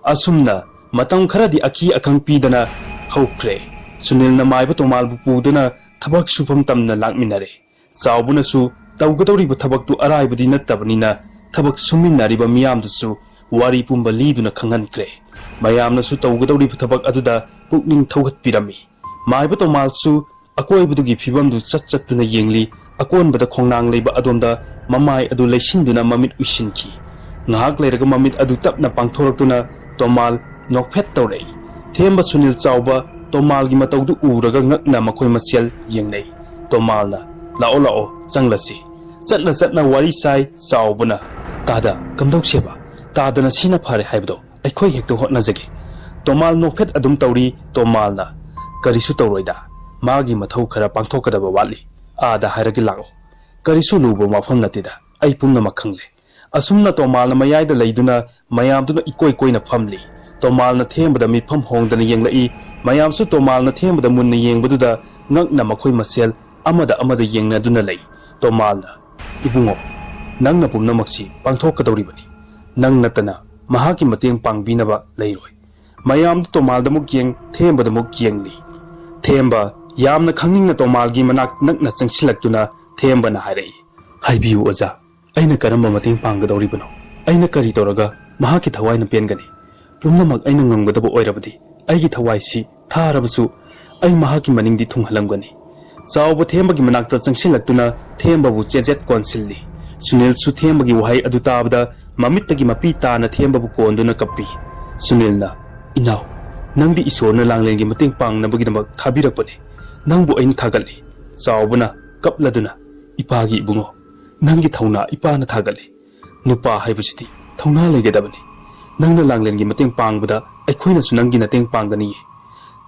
ꯑꯁꯨꯝꯅ ꯃꯇꯝ ꯈꯔꯗꯤ ꯑꯀꯤ ꯑꯈꯪ ꯄꯤꯗꯅ ꯍꯧꯈ꯭ꯔꯦ꯫ ꯁꯨꯅꯤꯜꯅ ꯃꯥꯏꯕ ꯇꯣꯃꯥꯜꯕꯨ ꯄꯨꯗꯨꯅ ꯊꯕꯛ ꯁꯨꯐꯝ ꯇꯝꯅ ꯂꯥꯛꯃꯤꯟꯅꯔꯦ꯫ ꯆꯥꯎꯕꯅꯁꯨ ꯇꯧꯒꯗꯧꯔꯤꯕ ꯊꯕꯛꯇꯨ ꯑꯔꯥꯏꯕꯗꯤ ꯅꯠꯇꯕꯅꯤꯅ ꯊꯕꯛ ꯁꯨꯃꯤꯟꯅꯔꯤꯕ ꯃꯤꯌꯥꯝꯗꯨꯁꯨ ꯋꯥꯔꯤ ꯄꯨꯝꯕ ꯂꯤꯗꯨꯅ ꯈꯪꯍꯟꯈ꯭ꯔꯦ꯫ ꯃꯌꯥꯝꯅꯁꯨ ꯇꯧꯒꯗꯧꯔꯤꯕ ꯊꯕꯛ ꯑꯗꯨꯗ ꯄꯨꯛꯅꯤꯡ ꯊꯧꯒꯠꯄꯤꯔꯝꯃꯤ꯫ ꯃꯥꯏꯕ ꯇꯣꯃꯥꯜꯁꯨ ꯑꯀꯣꯏꯕꯗꯨꯒꯤ ꯐꯤꯕꯝꯗꯨ ꯆꯠ ꯆꯠꯇꯨꯅ ꯌꯦꯡꯂꯤ꯫ ꯑꯀꯣꯟꯕꯗ ꯈꯣꯡꯅꯥꯡ ꯂꯩꯕ ꯑꯗꯣꯝꯗ ꯃꯃꯥꯏ ꯑꯗꯨ ꯂꯩꯁꯤꯟꯗꯨꯅ ꯃꯃꯤꯠ ꯎꯏꯁꯤꯟꯈꯤ꯫ ꯉꯥꯏꯍꯥꯛ ꯂꯩꯔꯒ ꯃꯃꯤꯠ ꯑꯗꯨ ꯇꯞꯅ ꯄꯥꯡꯊꯣꯔꯛꯇꯨꯅ ꯇꯣꯃꯥꯜ ꯅꯣꯛꯐꯦꯠ ꯇꯧꯔꯛꯏ꯫ ꯊꯦꯝꯕ ꯁꯨꯅꯤꯜ ꯆꯥꯎꯕ ꯇꯣꯃꯥꯜꯒꯤ ꯃꯇꯧꯗꯨ ꯎꯔꯒ ꯉꯛꯅ ꯃꯈꯣꯏ ꯃꯁꯦꯜ ꯌꯦꯡꯅꯩ꯫ ꯇꯣꯃꯥꯜꯅ, "ꯂꯥꯛꯑꯣ, ꯂꯥꯛꯑꯣ, ꯆꯪꯂꯁꯤ"꯫ ꯆꯠꯅ ꯆꯠꯅ ꯋꯥꯔꯤ ꯁꯥꯏ꯫ ꯆꯥꯎꯕꯅ, "ꯇꯥꯗ, ꯀꯝꯗꯧꯁꯦꯕ? ꯇꯥꯗꯅ ꯁꯤꯅ ꯐꯔꯦ ꯍꯥꯏꯕꯗꯣ ꯑꯩꯈꯣꯏ ꯍꯦꯛꯇ ꯍꯣꯠꯅꯖꯒꯦ"꯫ ꯇꯣꯃꯥꯜ ꯅꯣꯛꯐꯦꯠ ꯑꯗꯨꯝ ꯇꯧꯔꯤ꯫ ꯇꯣꯃꯥꯜꯅ, "ꯀꯔꯤꯁꯨ ꯇꯧꯔꯣꯏꯗ, ꯃꯥꯒꯤ ꯃꯊꯧ ꯈꯔ ꯄꯥꯡꯊꯣꯛꯀꯗꯕ ꯋꯥꯠꯂꯤ꯫ ꯑꯥꯗ ꯍꯥꯏꯔꯒꯦ, ꯂꯥꯛꯑꯣ꯫ ꯀꯔꯤꯁꯨ ꯂꯨꯕ ꯋꯥꯐꯝ ꯅꯠꯇꯦꯗ, ꯑꯩ ꯄꯨꯝꯅꯃꯛ ꯈꯪꯂꯦ"꯫ ꯑꯁꯨꯝꯅ ꯇꯣꯃꯥꯜꯅ ꯃꯌꯥꯏꯗ ꯂꯩꯗꯨꯅ ꯃꯌꯥꯝꯗꯨꯅ ꯏꯀꯣꯏ ꯀꯣꯏꯅ ꯐꯝꯂꯤ꯫ ꯇꯣꯃꯥꯜꯅ ꯊꯦꯝꯕꯗ ꯃꯤꯠꯐꯝ ꯍꯣꯡꯗꯅ ꯌꯦꯡꯂꯛꯏ꯫ ꯃꯌꯥꯝꯁꯨ ꯇꯣꯃꯥꯜꯅ ꯊꯦꯝꯕꯗ ꯃꯨꯟꯅ ꯌꯦꯡꯕꯗꯨꯗ ꯉꯛꯅ ꯃꯈꯣꯏ ꯃꯁꯦꯜ ꯑꯃꯗ ꯑꯃꯗ ꯌꯦꯡꯅꯗꯨꯅ ꯂꯩ꯫ ꯇꯣꯃꯥꯜꯅ, "ꯏꯕꯨꯡꯉꯣ, ꯅꯪꯅ ꯄꯨꯝꯅꯃꯛꯁꯤ ꯄꯥꯡꯊꯣꯛꯀꯗꯧꯔꯤꯕꯅꯤ꯫ ꯅꯪ ꯅꯠꯇꯅ ꯃꯍꯥꯛꯀꯤ ꯃꯇꯦꯡ ꯄꯥꯡꯕꯤꯅꯕ ꯂꯩꯔꯣꯏ"꯫ ꯃꯌꯥꯝꯗꯨ ꯇꯣꯃꯥꯜꯗ ꯑꯃꯨꯛ ꯌꯦꯡ, ꯊꯦꯝꯕꯗ ꯑꯃꯨꯛ ꯌꯦꯡꯂꯤ꯫ ꯊꯦꯝꯕ ꯌꯥꯝꯅ ꯈꯪꯅꯤꯡꯅ ꯇꯣꯃꯥꯜꯒꯤ ꯃꯅꯥꯛ ꯅꯛꯅ ꯆꯪꯁꯤꯜꯂꯛꯇꯨꯅ ꯊꯦꯝꯕꯅ ꯍꯥꯏꯔꯛꯏ, "ꯍꯥꯏꯕꯤꯌꯨ ꯑꯣꯖꯥ, ꯑꯩꯅ ꯀꯔꯝꯕ ꯃꯇꯦꯡ ꯄꯥꯡꯒꯗꯧꯔꯤꯕꯅꯣ? ꯑꯩꯅ ꯀꯔꯤ ꯇꯧꯔꯒ ꯃꯍꯥꯛꯀꯤ ꯊꯋꯥꯏꯅ ꯄꯦꯟꯒꯅꯤ? ꯄꯨꯝꯅꯃꯛ ꯑꯩꯅ ꯉꯝꯒꯗꯕ ꯑꯣꯏꯔꯕꯗꯤ ꯑꯩꯒꯤ ꯊꯋꯥꯏꯁꯤ ꯊꯥꯔꯕꯁꯨ ꯑꯩ ꯃꯍꯥꯛꯀꯤ ꯃꯅꯤꯡꯗꯤ ꯊꯨꯡꯍꯜꯂꯝꯒꯅꯤ"꯫ ꯆꯥꯎꯕ ꯊꯦꯝꯕꯒꯤ ꯃꯅꯥꯛꯇ ꯆꯪꯁꯤꯜꯂꯛꯇꯨꯅ ꯊꯦꯝꯕꯕꯨ ꯆꯦꯖꯦꯠ ꯀꯣꯟꯁꯤꯜꯂꯤ꯫ ꯁꯨꯅꯤꯜꯁꯨ ꯊꯦꯝꯕꯒꯤ ꯋꯥꯍꯩ ꯑꯗꯨ ꯇꯥꯕꯗ ꯃꯃꯤꯠꯇꯒꯤ ꯃꯄꯤ ꯇꯥꯅ ꯊꯦꯝꯕꯕꯨ ꯀꯣꯟꯗꯨꯅ ꯀꯞꯄꯤ꯫ ꯁꯨꯅꯤꯜꯅ, "ꯏꯅꯥꯎ, ꯅꯪꯗꯤ ꯏꯁꯣꯔꯅ ꯂꯥꯡꯂꯦꯟꯒꯤ ꯃꯇꯦꯡ ꯄꯥꯡꯅꯕꯒꯤꯗꯃꯛ ꯊꯥꯕꯤꯔꯛꯄꯅꯤ꯫ ꯅꯪꯕꯨ ꯑꯩꯅ ꯊꯥꯒꯠꯂꯤ꯫" ꯆꯥꯎꯕꯅ ꯀꯞꯂꯗꯨꯅ, "ꯏꯄꯥꯒꯤ ꯏꯕꯨꯡꯉꯣ, ꯅꯪꯒꯤ ꯊꯧꯅꯥ ꯏꯄꯥꯅ ꯊꯥꯒꯠꯂꯤ꯫ ꯅꯨꯄꯥ ꯍꯥꯏꯕꯁꯤꯗꯤ ꯊꯧꯅꯥ ꯂꯩꯒꯗꯕꯅꯤ꯫ ꯅꯪꯅ ꯂꯥꯡꯂꯦꯟꯒꯤ ꯃꯇꯦꯡ ꯄꯥꯡꯕꯗ ꯑꯩꯈꯣꯏꯅꯁꯨ ꯅꯪꯒꯤ ꯃꯇꯦꯡ ꯄꯥꯡꯒꯅꯤꯌꯦ꯫"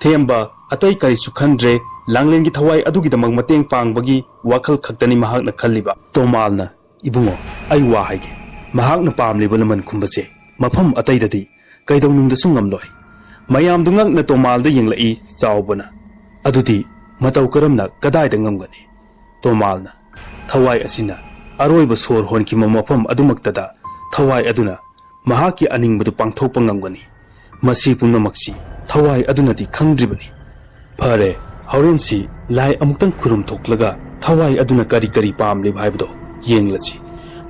ꯊꯦꯝꯕ ꯑꯇꯩ ꯀꯔꯤꯁꯨ ꯈꯟꯗ꯭ꯔꯦ꯫ ꯂꯥꯡꯂꯦꯟꯒꯤ ꯊꯋꯥꯏ ꯑꯗꯨꯒꯤꯗꯃꯛ ꯃꯇꯦꯡ ꯄꯥꯡꯕꯒꯤ ꯋꯥꯈꯜ ꯈꯛꯇꯅꯤ ꯃꯍꯥꯛꯅ ꯈꯜꯂꯤꯕ꯫ ꯇꯣꯃꯥꯜꯅ, "ꯏꯕꯨꯡꯉꯣ, ꯑꯩ ꯋꯥ ꯍꯥꯏꯒꯦ꯫ ꯃꯍꯥꯛꯅ ꯄꯥꯝꯂꯤꯕ ꯂꯃꯟ ꯈꯨꯝꯕꯁꯦ ꯃꯐꯝ ꯑꯇꯩꯗꯗꯤ ꯀꯩꯗꯧꯅꯨꯡꯗꯁꯨ ꯉꯝꯂꯣꯏ꯫" ꯃꯌꯥꯝꯗꯨ ꯉꯛꯅ ꯇꯣꯃꯥꯜꯗ ꯌꯦꯡꯂꯛꯏ꯫ ꯆꯥꯎꯕꯅ, "ꯑꯗꯨꯗꯤ ꯃꯇꯧ ꯀꯔꯝꯅ, ꯀꯗꯥꯏꯗ ꯉꯝꯒꯅꯤ?" ꯇꯣꯃꯥꯜꯅ, "ꯊꯋꯥꯏ ꯑꯁꯤꯅ ꯑꯔꯣꯏꯕ ꯁꯣꯔ ꯍꯣꯟꯈꯤꯕ ꯃꯐꯝ ꯑꯗꯨꯃꯛꯇꯗ ꯊꯋꯥꯏ ꯑꯗꯨꯅ ꯃꯍꯥꯛꯀꯤ ꯑꯅꯤꯡꯕꯗꯨ ꯄꯥꯡꯊꯣꯛꯄ ꯉꯝꯒꯅꯤ꯫ ꯃꯁꯤ ꯄꯨꯝꯅꯃꯛꯁꯤ ꯊꯋꯥꯏ ꯑꯗꯨꯅꯗꯤ ꯈꯪꯗ꯭ꯔꯤꯕꯅꯤ꯫" "ꯐꯔꯦ, ꯍꯣꯔꯦꯟꯁꯤ ꯂꯥꯏ ꯑꯃꯨꯛꯇꯪ ꯈꯨꯔꯨꯝ ꯊꯣꯛꯂꯒ ꯊꯋꯥꯏ ꯑꯗꯨꯅ ꯀꯔꯤ ꯀꯔꯤ ꯄꯥꯝꯂꯤꯕ ꯍꯥꯏꯕꯗꯣ ꯌꯦꯡꯂꯁꯤ꯫"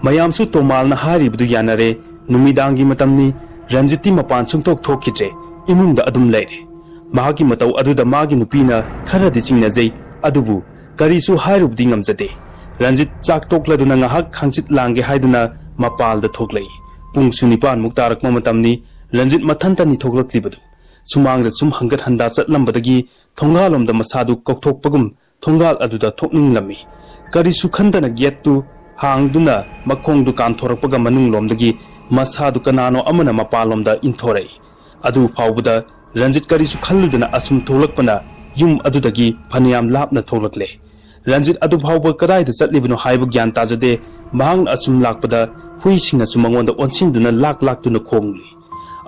ꯃꯌꯥꯝꯁꯨ ꯇꯣꯃꯥꯜꯅ ꯍꯥꯏꯔꯤꯕꯗꯨ ꯌꯥꯅꯔꯦ꯫ ꯅꯨꯃꯤꯗꯥꯡꯒꯤ ꯃꯇꯝꯅꯤ꯫ ꯔꯟꯖꯤꯠꯇꯤ ꯃꯄꯥꯟ ꯁꯨꯡꯊꯣꯛ ꯊꯣꯛꯈꯤꯗ꯭ꯔꯦ꯫ ꯏꯃꯨꯡꯗ ꯑꯗꯨꯝ ꯂꯩꯔꯦ꯫ ꯃꯍꯥꯛꯀꯤ ꯃꯇꯧ ꯑꯗꯨꯗ ꯃꯥꯒꯤ ꯅꯨꯄꯤꯅ ꯈꯔꯗꯤ ꯆꯤꯡꯅꯖꯩ, ꯑꯗꯨꯕꯨ ꯀꯔꯤꯁꯨ ꯍꯥꯏꯔꯨꯕꯗꯤ ꯉꯝꯖꯗꯦ꯫ ꯔꯟꯖꯤꯠ ꯆꯥꯛ ꯇꯣꯛꯂꯗꯨꯅ ꯉꯥꯏꯍꯥꯛ ꯍꯪꯆꯤꯠ ꯂꯥꯡꯒꯦ ꯍꯥꯏꯗꯨꯅ ꯃꯄꯥꯜꯗ ꯊꯣꯛꯂꯛꯏ꯫ ꯄꯨꯡꯁꯨ ꯅꯤꯄꯥꯟꯃꯨꯛ ꯇꯥꯔꯛꯄ ꯃꯇꯝꯅꯤ꯫ ꯔꯟꯖꯤꯠ ꯃꯊꯟꯇꯅꯤ ꯊꯣꯛꯂꯛꯂꯤꯕꯗꯨ꯫ ꯁꯨꯃꯥꯡꯗ ꯁꯨꯝ ꯍꯪꯒꯠ ꯍꯟꯗꯥ ꯆꯠꯂꯝꯕꯗꯒꯤ ꯊꯣꯡꯒꯥꯜꯂꯣꯝꯗ ꯃꯁꯥꯗꯨ ꯀꯧꯊꯣꯛꯄꯒꯨꯝ ꯊꯣꯡꯒꯥꯜ ꯑꯗꯨꯗ ꯊꯣꯛꯅꯤꯡꯂꯝꯃꯤ꯫ ꯀꯔꯤꯁꯨ ꯈꯟꯗꯅ ꯒꯦꯠꯇꯨ ꯍꯥꯡꯗꯨꯅ ꯃꯈꯣꯡꯗꯨ ꯀꯥꯟꯊꯣꯔꯛꯄꯒ ꯃꯅꯨꯡꯂꯣꯝꯗꯒꯤ ꯃꯁꯥꯗꯨ ꯀꯅꯥꯅꯣ ꯑꯃꯅ ꯃꯄꯥꯟꯂꯣꯝꯗ ꯏꯟꯊꯣꯔꯛꯏ꯫ ꯑꯗꯨ ꯐꯥꯎꯕꯗ ꯔꯟꯖꯤꯠ ꯀꯔꯤꯁꯨ ꯈꯜꯂꯨꯗꯅ ꯑꯁꯨꯝ ꯊꯣꯛꯂꯛꯄꯅ ꯌꯨꯝ ꯑꯗꯨꯗꯒꯤ ꯐꯅꯌꯥꯝ ꯂꯥꯞꯅ ꯊꯣꯛꯂꯛꯂꯦ꯫ ꯔꯟꯖꯤꯠ ꯑꯗꯨ ꯐꯥꯎꯕ ꯀꯗꯥꯏꯗ ꯆꯠꯂꯤꯕꯅꯣ ꯍꯥꯏꯕ ꯒ꯭ꯌꯥꯟ ꯇꯥꯖꯗꯦ꯫ ꯃꯍꯥꯛꯅ ꯑꯁꯨꯝ ꯂꯥꯛꯄꯗ ꯍꯨꯏꯁꯤꯡꯅꯁꯨ ꯃꯉꯣꯟꯗ ꯑꯣꯟꯁꯤꯟꯗꯨꯅ ꯂꯥꯛ ꯂꯥꯛꯇꯨꯅ ꯈꯣꯡꯂꯤ꯫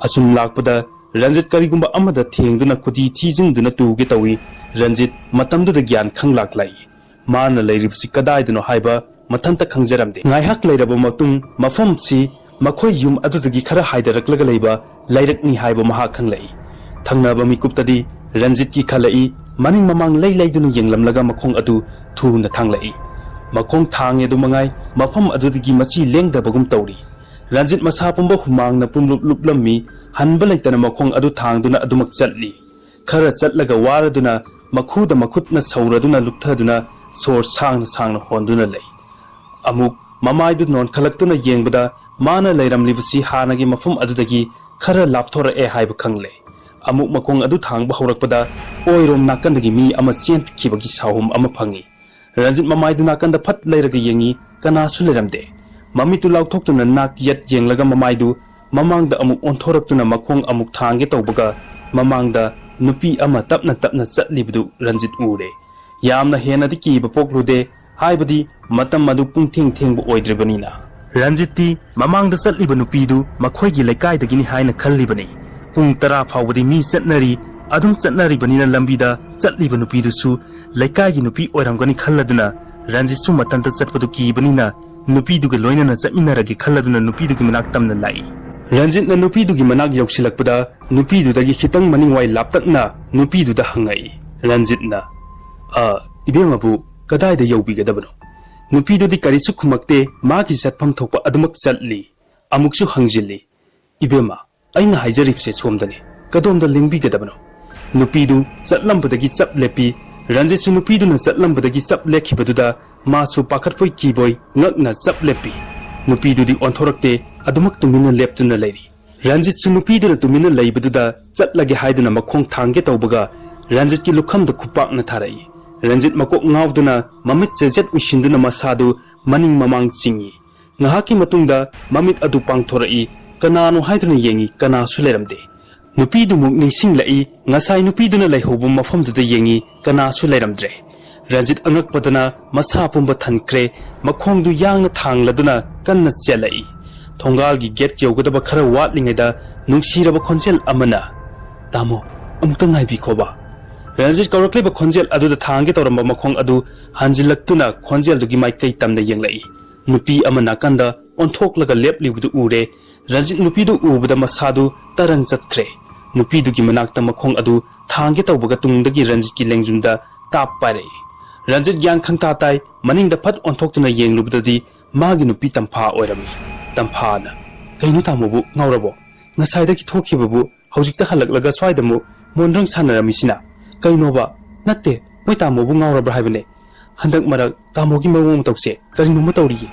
ꯑꯁꯨꯝ ꯂꯥꯛꯄꯗ ꯔꯟꯖꯤꯠ ꯀꯔꯤꯒꯨꯝꯕ ꯑꯃꯗ ꯊꯦꯡꯗꯨꯅ ꯈꯨꯗꯤ ꯊꯤꯖꯤꯟꯗꯨꯅ ꯇꯨꯒꯦ ꯇꯧꯏ꯫ ꯔꯟꯖꯤꯠ ꯃꯇꯝꯗꯨꯗ ꯒ꯭ꯌꯥꯟ ꯈꯪꯂꯥꯛ ꯂꯥꯛꯏ꯫ ꯃꯥꯅ ꯂꯩꯔꯤꯕꯁꯤ ꯀꯗꯥꯏꯗꯅꯣ ꯍꯥꯏꯕ ꯃꯊꯟꯇ ꯈꯪꯖꯔꯝꯗꯦ꯫ ꯉꯥꯏꯍꯥꯛ ꯂꯩꯔꯕ ꯃꯇꯨꯡ ꯃꯐꯝꯁꯤ ꯃꯈꯣꯏ ꯌꯨꯝ ꯑꯗꯨꯗꯒꯤ ꯈꯔ ꯍꯥꯏꯗꯔꯛꯂꯒ ꯂꯩꯕ ꯂꯩꯔꯛꯅꯤ ꯍꯥꯏꯕ ꯃꯍꯥꯛ ꯈꯪꯂꯛꯏ꯫ ꯊꯪꯅꯕ ꯃꯤꯀꯨꯞꯇꯗꯤ ꯔꯟꯖꯤꯠꯀꯤ ꯈꯜꯂꯛꯏ꯫ ꯃꯅꯤꯡ ꯃꯃꯥꯡ ꯂꯩ ꯂꯩꯗꯨꯅ ꯌꯦꯡꯂꯝꯂꯒ ꯃꯈꯣꯡ ꯑꯗꯨ ꯊꯨꯅ ꯊꯥꯡꯂꯛꯏ꯫ ꯃꯈꯣꯡ ꯊꯥꯡꯉꯦ ꯑꯗꯨ ꯃꯉꯥꯏ, ꯃꯐꯝ ꯑꯗꯨꯗꯒꯤ ꯃꯆꯤ ꯂꯦꯡꯗꯕꯒꯨꯝ ꯇꯧꯔꯤ꯫ ꯔꯟꯖꯤꯠ ꯃꯁꯥ ꯄꯨꯝꯕ ꯍꯨꯃꯥꯡꯅ ꯄꯨꯝꯂꯨꯞ ꯂꯨꯞꯂꯝꯃꯤ꯫ ꯍꯟꯕ ꯂꯩꯇꯅ ꯃꯈꯣꯡ ꯑꯗꯨ ꯊꯥꯡꯗꯨꯅ ꯑꯗꯨꯃꯛ ꯆꯠꯂꯤ꯫ ꯈꯔ ꯆꯠꯂꯒ ꯋꯥꯔꯗꯨꯅ ꯃꯈꯨꯗ ꯃꯈꯨꯠꯅ ꯁꯧꯔꯗꯨꯅ ꯂꯨꯞꯊꯗꯨꯅ ꯁꯣꯔ ꯁꯥꯡꯅ ꯁꯥꯡꯅ ꯍꯣꯟꯗꯨꯅ ꯂꯩ꯫ ꯑꯃꯨꯛ ꯃꯃꯥꯏꯗꯨ ꯅꯣꯟꯈꯠꯂꯛꯇꯨꯅ ꯌꯦꯡꯕꯗ ꯃꯥꯅ ꯂꯩꯔꯝꯂꯤꯕꯁꯤ ꯍꯥꯟꯅꯒꯤ ꯃꯐꯝ ꯑꯗꯨꯗꯒꯤ ꯈꯔ ꯂꯥꯞꯊꯣꯔꯛꯑꯦ ꯍꯥꯏꯕ ꯈꯪꯂꯦ꯫ ꯑꯃꯨꯛ ꯃꯈꯣꯡ ꯑꯗꯨ ꯊꯥꯡꯕ ꯍꯧꯔꯛꯄꯗ ꯑꯣꯏꯔꯣꯝ ꯅꯥꯀꯟꯗꯒꯤ ꯃꯤ ꯑꯃ ꯆꯦꯟꯈꯤꯕꯒꯤ ꯁꯥꯍꯨꯝ ꯑꯃ ꯐꯪꯉꯤ꯫ ꯔꯟꯖꯤꯠ ꯃꯃꯥꯏꯗꯨ ꯅꯥꯀꯟꯗ ꯐꯠ ꯂꯩꯔꯒ ꯌꯦꯡꯉꯤ, ꯀꯅꯥꯁꯨ ꯂꯩꯔꯝꯗꯦ꯫ ꯃꯃꯤꯠꯇꯨ ꯂꯥꯎꯊꯣꯛꯇꯨꯅ ꯅꯥꯛ ꯌꯦꯠ ꯌꯦꯡꯂꯒ ꯃꯃꯥꯏꯗꯨ ꯃꯃꯥꯡꯗ ꯑꯃꯨꯛ ꯑꯣꯟꯊꯣꯔꯛꯇꯨꯅ ꯃꯈꯣꯡ ꯑꯃꯨꯛ ꯊꯥꯡꯒꯦ ꯇꯧꯕꯒ ꯃꯃꯥꯡꯗ ꯅꯨꯄꯤ ꯑꯃ ꯇꯞꯅ ꯇꯞꯅ ꯆꯠꯂꯤꯕꯗꯨ ꯔꯟꯖꯤꯠ ꯎꯔꯦ꯫ ꯌꯥꯝꯅ ꯍꯦꯟꯅꯗꯤ ꯀꯤꯕ ꯄꯣꯛꯂꯨꯗꯦ, ꯍꯥꯏꯕꯗꯤ ꯃꯇꯝ ꯑꯗꯨ ꯄꯨꯡꯊꯦꯡ ꯊꯦꯡꯕ ꯑꯣꯏꯗ꯭ꯔꯤꯕꯅꯤꯅ꯫ ꯔꯟꯖꯤꯠꯇꯤ ꯃꯃꯥꯡꯗ ꯆꯠꯂꯤꯕ ꯅꯨꯄꯤꯗꯨ ꯃꯈꯣꯏꯒꯤ ꯂꯩꯀꯥꯏꯗꯒꯤꯅꯤ ꯍꯥꯏꯅ ꯈꯜꯂꯤꯕꯅꯤ꯫ ꯄꯨꯡ ꯇꯔꯥ ꯐꯥꯎꯕꯗꯤ ꯃꯤ ꯆꯠꯅꯔꯤ, ꯑꯗꯨꯝ ꯆꯠꯅꯔꯤꯕꯅꯤꯅ ꯂꯝꯕꯤꯗ ꯆꯠꯂꯤꯕ ꯅꯨꯄꯤꯗꯨꯁꯨ ꯂꯩꯀꯥꯏꯒꯤ ꯅꯨꯄꯤ ꯑꯣꯏꯔꯝꯒꯅꯤ ꯈꯜꯂꯗꯨꯅ ꯔꯟꯖꯤꯠꯁꯨ ꯃꯊꯟꯇ ꯆꯠꯄꯗꯨ ꯀꯤꯕꯅꯤꯅ ꯅꯨꯄꯤꯗꯨꯒ ꯂꯣꯏꯅꯅ ꯆꯠꯃꯤꯟꯅꯔꯒꯦ ꯈꯜꯂꯗꯨꯅ ꯅꯨꯄꯤꯗꯨꯒꯤ ꯃꯅꯥꯛ ꯇꯝꯅ ꯂꯥꯛꯏ꯫ ꯔꯟꯖꯤꯠꯅ ꯅꯨꯄꯤꯗꯨꯒꯤ ꯃꯅꯥꯛ ꯌꯧꯁꯤꯜꯂꯛꯄꯗ ꯅꯨꯄꯤꯗꯨꯗꯒꯤ ꯈꯤꯇꯪ ꯃꯅꯤꯡꯋꯥꯏ ꯂꯥꯞꯇꯛꯅ ꯅꯨꯄꯤꯗꯨꯗ ꯍꯪꯉꯛꯏ꯫ ꯔꯟꯖꯤꯠꯅ, "ꯑ, ꯏꯕꯦꯝꯃꯕꯨ ꯀꯗꯥꯏꯗ ꯌꯧꯕꯤꯒꯗꯕꯅꯣ?" ꯅꯨꯄꯤꯗꯨꯗꯤ ꯀꯔꯤꯁꯨ ꯈꯨꯝꯃꯛꯇꯦ, ꯃꯥꯒꯤ ꯆꯠꯐꯝ ꯊꯣꯛꯄ ꯑꯗꯨꯃꯛ ꯆꯠꯂꯤ꯫ ꯑꯃꯨꯛꯁꯨ ꯍꯪꯖꯤꯜꯂꯤ, "ꯏꯕꯦꯝꯃ, ꯑꯩꯅ ꯍꯥꯏꯖꯔꯤꯕꯁꯦ ꯁꯣꯝꯗꯅꯤ, ꯀꯗꯣꯝꯗ ꯂꯦꯡꯕꯤꯒꯗꯕꯅꯣ?" ꯅꯨꯄꯤꯗꯨ ꯆꯠꯂꯝꯕꯗꯒꯤ ꯆꯞ ꯂꯦꯞꯄꯤ꯫ ꯔꯟꯖꯤꯠꯁꯨ ꯅꯨꯄꯤꯗꯨꯅ ꯆꯠꯂꯝꯕꯗꯒꯤ ꯆꯞ ꯂꯦꯞꯈꯤꯕꯗꯨꯗ ꯃꯥꯁꯨ ꯄꯥꯈꯠꯄꯣꯏ ꯀꯤꯕꯣꯏ ꯉꯛꯅ ꯆꯞ ꯂꯦꯞꯄꯤ꯫ ꯅꯨꯄꯤꯗꯨꯗꯤ ꯑꯣꯟꯊꯣꯔꯛꯇꯦ, ꯑꯗꯨꯃꯛ ꯇꯨꯃꯤꯟꯅ ꯂꯦꯞꯇꯨꯅ ꯂꯩꯔꯤ꯫ ꯔꯟꯖꯤꯠꯁꯨ ꯅꯨꯄꯤꯗꯨꯅ ꯇꯨꯃꯤꯟꯅ ꯂꯩꯕꯗꯨꯗ ꯆꯠꯂꯒꯦ ꯍꯥꯏꯗꯨꯅ ꯃꯈꯣꯡ ꯊꯥꯡꯒꯦ ꯇꯧꯕꯒ ꯔꯟꯖꯤꯠꯀꯤ ꯂꯨꯈꯝꯗ ꯈꯨꯄꯥꯛꯅ ꯊꯥꯔꯛꯏ꯫ ꯔꯟꯖꯤꯠ ꯃꯀꯣꯛ ꯉꯥꯎꯗꯨꯅ ꯃꯃꯤꯠ ꯆꯦꯖꯦꯠ ꯎꯏꯁꯤꯟꯗꯨꯅ ꯃꯁꯥꯗꯨ ꯃꯅꯤꯡ ꯃꯃꯥꯡ ꯆꯤꯡꯏ꯫ ꯉꯥꯏꯍꯥꯛꯀꯤ ꯃꯇꯨꯡꯗ ꯃꯃꯤꯠ ꯑꯗꯨ ꯄꯥꯡꯊꯣꯔꯛꯏ꯫ ꯀꯅꯥꯅꯣ ꯍꯥꯏꯗꯨꯅ ꯌꯦꯡꯏ, ꯀꯅꯥꯁꯨ ꯂꯩꯔꯝꯗꯦ꯫ ꯅꯨꯄꯤꯗꯨꯃꯨꯛ ꯅꯤꯡꯁꯤꯡꯂꯛꯏ, ꯉꯁꯥꯏ ꯅꯨꯄꯤꯗꯨꯅ ꯂꯩꯍꯧꯕ ꯃꯐꯝꯗꯨꯗ ꯌꯦꯡꯏ, ꯀꯅꯥꯁꯨ ꯂꯩꯔꯝꯗ꯭ꯔꯦ꯫ ꯔꯟꯖꯤꯠ ꯑꯉꯛꯄꯗꯅ ꯃꯁꯥ ꯄꯨꯝꯕ ꯊꯟꯈ꯭ꯔꯦ, ꯃꯈꯣꯡꯗꯨ ꯌꯥꯡꯅ ꯊꯥꯡꯂꯗꯨꯅ ꯀꯟꯅ ꯆꯦꯜꯂꯛꯏ꯫ ꯊꯣꯡꯒꯥꯜꯒꯤ ꯒꯦꯠ ꯌꯧꯒꯗꯕ ꯈꯔ ꯋꯥꯠꯂꯤꯉꯩꯗ ꯅꯨꯡꯁꯤꯔꯕ ꯈꯣꯟꯖꯦꯜ ꯑꯃꯅ, "ꯇꯥꯃꯣ, ꯑꯃꯨꯛꯇ ꯉꯥꯏꯕꯤꯈꯣꯕ"꯫ ꯔꯟꯖꯤꯠ ꯀꯧꯔꯛꯂꯤꯕ ꯈꯣꯟꯖꯦꯜ ꯑꯗꯨꯗ ꯊꯥꯡꯒꯦ ꯇꯧꯔꯝꯕ ꯃꯈꯣꯡ ꯑꯗꯨ ꯍꯟꯖꯤꯜꯂꯛꯇꯨꯅ ꯈꯣꯟꯖꯦꯜꯗꯨꯒꯤ ꯃꯥꯏꯀꯩ ꯇꯝꯅ ꯌꯦꯡꯂꯛꯏ꯫ ꯅꯨꯄꯤ ꯑꯃ ꯅꯥꯀꯟꯗ ꯑꯣꯟꯊꯣꯛꯂꯒ ꯂꯦꯞꯂꯤꯕꯗꯨ ꯎꯔꯦ꯫ ꯔꯟꯖꯤꯠ ꯅꯨꯄꯤꯗꯨ ꯎꯕꯗ ꯃꯁꯥꯗꯨ ꯇꯔꯪ ꯆꯠꯈ꯭ꯔꯦ꯫ ꯅꯨꯄꯤꯗꯨꯒꯤ ꯃꯅꯥꯛꯇ ꯃꯈꯣꯡ ꯑꯗꯨ ꯊꯥꯡꯒꯦ ꯇꯧꯕꯒ ꯇꯨꯡꯗꯒꯤ ꯔꯟꯖꯤꯠꯀꯤ ꯂꯦꯡꯖꯨꯝꯗ ꯇꯥꯞ ꯄꯥꯏꯔꯛꯏ꯫ ꯔꯟꯖꯤꯠ ꯒ꯭ꯌꯥꯟ ꯈꯪꯇꯥ ꯇꯥꯏ, ꯃꯅꯤꯡꯗ ꯐꯠ ꯑꯣꯟꯊꯣꯛꯇꯨꯅ ꯌꯦꯡꯂꯨꯕꯗꯗꯤ ꯃꯥꯒꯤ ꯅꯨꯄꯤ ꯇꯝꯐꯥ ꯑꯣꯏꯔꯝꯃꯤ꯫ ꯇꯝꯐꯥꯅ, "ꯀꯩꯅꯣ ꯇꯥꯃꯣꯕꯨ ꯉꯥꯎꯔꯕꯣ? ꯉꯁꯥꯏꯗꯒꯤ ꯊꯣꯛꯈꯤꯕꯕꯨ ꯍꯧꯖꯤꯛꯇ ꯍꯜꯂꯛꯂꯒ ꯁ꯭ꯋꯥꯏꯗ ꯑꯃꯨꯛ ꯃꯣꯟꯗ꯭ꯔꯪ ꯁꯥꯟꯅꯔꯝꯃꯤꯁꯤꯅ? ꯀꯩꯅꯣꯕ? ꯅꯠꯇꯦ, ꯃꯣꯏ ꯇꯥꯃꯣꯕꯨ ꯉꯥꯎꯔꯕ꯭ꯔꯥ ꯍꯥꯏꯕꯅꯦ꯫ ꯍꯟꯗꯛ ꯃꯔꯛ ꯇꯥꯃꯣꯒꯤ ꯃꯑꯣꯡ ꯃꯇꯧꯁꯦ ꯀꯔꯤꯅꯣꯝꯃ ꯇꯧꯔꯤꯌꯦ"꯫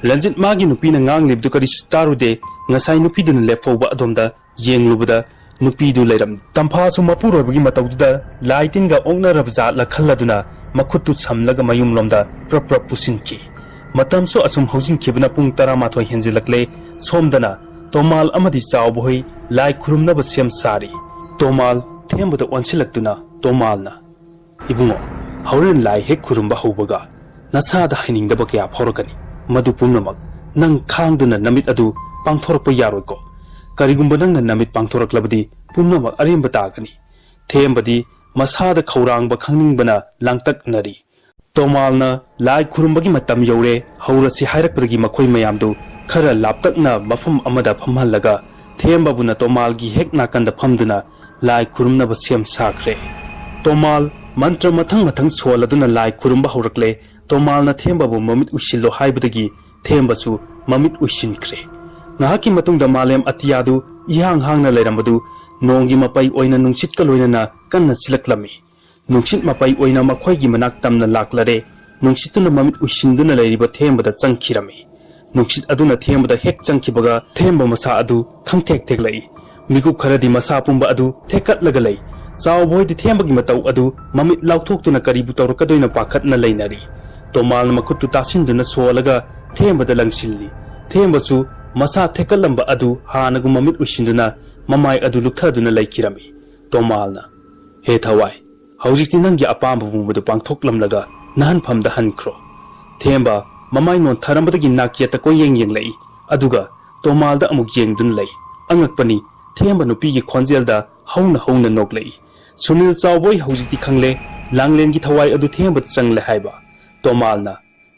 ꯔꯟꯖꯤꯠ ꯃꯥꯒꯤ ꯅꯨꯄꯤꯅ ꯉꯥꯡꯂꯤꯕꯗꯨ ꯀꯔꯤꯁꯨ ꯇꯥꯔꯨꯗꯦ꯫ ꯉꯁꯥꯏ ꯅꯨꯄꯤꯗꯨꯅ ꯂꯦꯞꯐꯧꯕ ꯑꯗꯣꯝꯗ ꯌꯦꯡꯂꯨꯕꯗ ꯅꯨꯄꯤꯗꯨ ꯂꯩꯔꯝꯗꯦ꯫ ꯇꯝꯐꯥꯁꯨ ꯃꯄꯨꯔꯣꯏꯕꯒꯤ ꯃꯇꯧꯗꯨꯗ ꯂꯥꯏ ꯇꯤꯟꯒ ꯑꯣꯛꯅꯔꯕ ꯖꯥꯠꯂ ꯈꯜꯂꯗꯨꯅ ꯃꯈꯨꯠꯇꯨ ꯁꯝꯂꯒ ꯃꯌꯨꯝꯂꯣꯝꯗ ꯄ꯭ꯔꯞ ꯄ꯭ꯔꯞ ꯄꯨꯁꯤꯟꯈꯤ꯫ ꯃꯇꯝꯁꯨ ꯑꯁꯨꯝ ꯍꯧꯖꯤꯟꯈꯤꯕꯅ ꯄꯨꯡ ꯇꯔꯥꯃꯥꯊꯣꯏ ꯍꯦꯟꯖꯤꯜꯂꯛꯂꯦ꯫ ꯁꯣꯝꯗꯅ ꯇꯣꯃꯥꯜ ꯑꯃꯗꯤ ꯆꯥꯎꯕ ꯍꯣꯏ ꯂꯥꯏ ꯈꯨꯔꯨꯝꯅꯕ ꯁꯦꯝ ꯁꯥꯔꯤ꯫ ꯇꯣꯃꯥꯜ ꯊꯦꯝꯕꯗ ꯑꯣꯟꯁꯤꯜꯂꯛꯇꯨꯅ ꯇꯣꯃꯥꯜꯅ, "ꯏꯕꯨꯡꯉꯣ, ꯍꯣꯔꯦꯟ ꯂꯥꯏ ꯍꯦꯛ ꯈꯨꯔꯨꯝꯕ ꯍꯧꯕꯒ ꯅꯁꯥꯗ ꯍꯩꯅꯤꯡꯗꯕ ꯀꯌꯥ ꯐꯥꯎꯔꯛꯀꯅꯤ꯫ ꯃꯗꯨ ꯄꯨꯝꯅꯃꯛ ꯅꯪ ꯈꯥꯡꯗꯨꯅ ꯅꯃꯤꯠ ꯑꯗꯨ ꯄꯥꯡꯊꯣꯔꯛꯄ ꯌꯥꯔꯣꯏꯀꯣ꯫ ꯀꯔꯤꯒꯨꯝꯕ ꯅꯪꯅ ꯅꯃꯤꯠ ꯄꯥꯡꯊꯣꯔꯛꯂꯕꯗꯤ ꯄꯨꯝꯅꯃꯛ ꯑꯔꯦꯝꯕ ꯇꯥꯒꯅꯤ꯫" ꯊꯦꯝꯕꯗꯤ ꯃꯁꯥꯗ ꯈꯧꯔꯥꯡꯕ ꯈꯪꯅꯤꯡꯕꯅ ꯂꯥꯡꯇꯛꯅꯔꯤ꯫ ꯇꯣꯃꯥꯜꯅ ꯂꯥꯏ ꯈꯨꯔꯨꯝꯕꯒꯤ ꯃꯇꯝ ꯌꯧꯔꯦ, ꯍꯧꯔꯁꯤ ꯍꯥꯏꯔꯛꯄꯗꯒꯤ ꯃꯈꯣꯏ ꯃꯌꯥꯝꯗꯨ ꯈꯔ ꯂꯥꯞꯇꯛꯅ ꯃꯐꯝ ꯑꯃꯗ ꯐꯝꯍꯜꯂꯒ ꯊꯦꯝꯕꯕꯨꯅ ꯇꯣꯃꯥꯜꯒꯤ ꯍꯦꯛ ꯅꯥꯀꯟꯗ ꯐꯝꯗꯨꯅ ꯂꯥꯏ ꯈꯨꯔꯨꯝꯅꯕ ꯁꯦꯝ ꯁꯥꯈ꯭ꯔꯦ꯫ ꯇꯣꯃꯥꯜ ꯃꯟꯇ꯭ꯔ ꯃꯊꯪ ꯃꯊꯪ ꯁꯣꯜꯂꯗꯨꯅ ꯂꯥꯏ ꯈꯨꯔꯨꯝꯕ ꯍꯧꯔꯛꯂꯦ꯫ ꯇꯣꯃꯥꯜꯅ ꯊꯦꯝꯕꯕꯨ ꯃꯃꯤꯠ ꯎꯏꯁꯤꯜꯂꯣ ꯍꯥꯏꯕꯗꯒꯤ ꯊꯦꯝꯕꯁꯨ ꯃꯃꯤꯠ ꯎꯏꯁꯤꯟꯈ꯭ꯔꯦ꯫ ꯉꯥꯏꯍꯥꯛꯀꯤ ꯃꯇꯨꯡꯗ ꯃꯥꯂꯦꯝ ꯑꯇꯤꯌꯥꯗꯨ ꯏꯍꯥꯡ ꯍꯥꯡꯅ ꯂꯩꯔꯝꯕꯗꯨ ꯅꯣꯡꯒꯤ ꯃꯄꯩ ꯑꯣꯏꯅ ꯅꯨꯡꯁꯤꯠꯀ ꯂꯣꯏꯅꯅ ꯀꯟꯅ ꯁꯤꯜꯂꯛꯂꯝꯃꯤ꯫ ꯅꯨꯡꯁꯤꯠ ꯃꯄꯩ ꯑꯣꯏꯅ ꯃꯈꯣꯏꯒꯤ ꯃꯅꯥꯛ ꯇꯝꯅ ꯂꯥꯛꯂꯔꯦ꯫ ꯅꯨꯡꯁꯤꯠꯇꯨꯅ ꯃꯃꯤꯠ ꯎꯏꯁꯤꯟꯗꯨꯅ ꯂꯩꯔꯤꯕ ꯊꯦꯝꯕꯗ ꯆꯪꯈꯤꯔꯝꯃꯤ꯫ ꯅꯨꯡꯁꯤꯠ ꯑꯗꯨꯅ ꯊꯦꯝꯕꯗ ꯍꯦꯛ ꯆꯪꯈꯤꯕꯒ ꯊꯦꯝꯕ ꯃꯁꯥ ꯑꯗꯨ ꯈꯪꯊꯦꯛ ꯊꯦꯛꯂꯛꯏ꯫ ꯃꯤꯀꯨꯞ ꯈꯔꯗꯤ ꯃꯁꯥ ꯄꯨꯝꯕ ꯑꯗꯨ ꯊꯦꯛꯀꯠꯂꯒ ꯂꯩ꯫ ꯆꯥꯎꯕ ꯍꯣꯏꯗꯤ ꯊꯦꯝꯕꯒꯤ ꯃꯇꯧ ꯑꯗꯨ ꯃꯃꯤꯠ ꯂꯥꯎꯊꯣꯛꯇꯨꯅ ꯀꯔꯤꯕꯨ ꯇꯧꯔꯛꯀꯗꯣꯏꯅꯣ ꯄꯥꯈꯠꯅ ꯂꯩꯅꯔꯤ꯫ ꯇꯣꯃꯥꯜꯅ ꯃꯈꯨꯠꯇꯨ ꯇꯥꯁꯤꯟꯗꯨꯅ ꯁꯣꯜꯂꯒ ꯊꯦꯝꯕꯗ ꯂꯪꯁꯤꯜꯂꯤ꯫ ꯊꯦꯝꯕꯁꯨ ꯃꯁꯥ ꯊꯦꯛꯀꯠꯂꯝꯕ ꯑꯗꯨ ꯍꯥꯟꯅꯒꯨꯝ ꯃꯃꯤꯠ ꯎꯏꯁꯤꯟꯗꯨꯅ ꯃꯃꯥꯏ ꯑꯗꯨ ꯂꯨꯞꯊꯗꯨꯅ ꯂꯩꯈꯤꯔꯝꯃꯤ꯫ ꯇꯣꯃꯥꯜꯅ, "ꯍꯦ ꯊꯋꯥꯏ, ꯍꯧꯖꯤꯛꯇꯤ ꯅꯪꯒꯤ ꯑꯄꯥꯝꯕ ꯄꯨꯝꯕꯗꯨ ꯄꯥꯡꯊꯣꯛꯂꯝꯂꯒ ꯅꯍꯟꯐꯝꯗ ꯍꯟꯈ꯭ꯔꯣ꯫" ꯊꯦꯝꯕ ꯃꯃꯥꯏ ꯅꯣꯟꯊꯔꯝꯕꯗꯒꯤ ꯅꯥꯛ ꯌꯦꯠꯇ ꯀꯣꯏꯌꯦꯡ ꯌꯦꯡꯂꯛꯏ, ꯑꯗꯨꯒ ꯇꯣꯃꯥꯜꯗ ꯑꯃꯨꯛ ꯌꯦꯡꯗꯨꯅ ꯂꯩ꯫ ꯑꯉꯛꯄꯅꯤ, ꯊꯦꯝꯕ ꯅꯨꯄꯤꯒꯤ ꯈꯣꯟꯖꯦꯜꯗ ꯍꯧꯅ ꯍꯧꯅ ꯅꯣꯛꯂꯛꯏ꯫ ꯁꯨꯅꯤꯜ ꯆꯥꯎꯕꯣꯏ ꯍꯧꯖꯤꯛꯇꯤ ꯈꯪꯂꯦ, ꯂꯥꯡꯂꯦꯟꯒꯤ ꯊꯋꯥꯏ ꯑꯗꯨ ꯊꯦꯝꯕꯗ ꯆꯪꯂꯦ ꯍꯥꯏꯕ꯫ ꯇꯣꯃꯥꯜꯅ,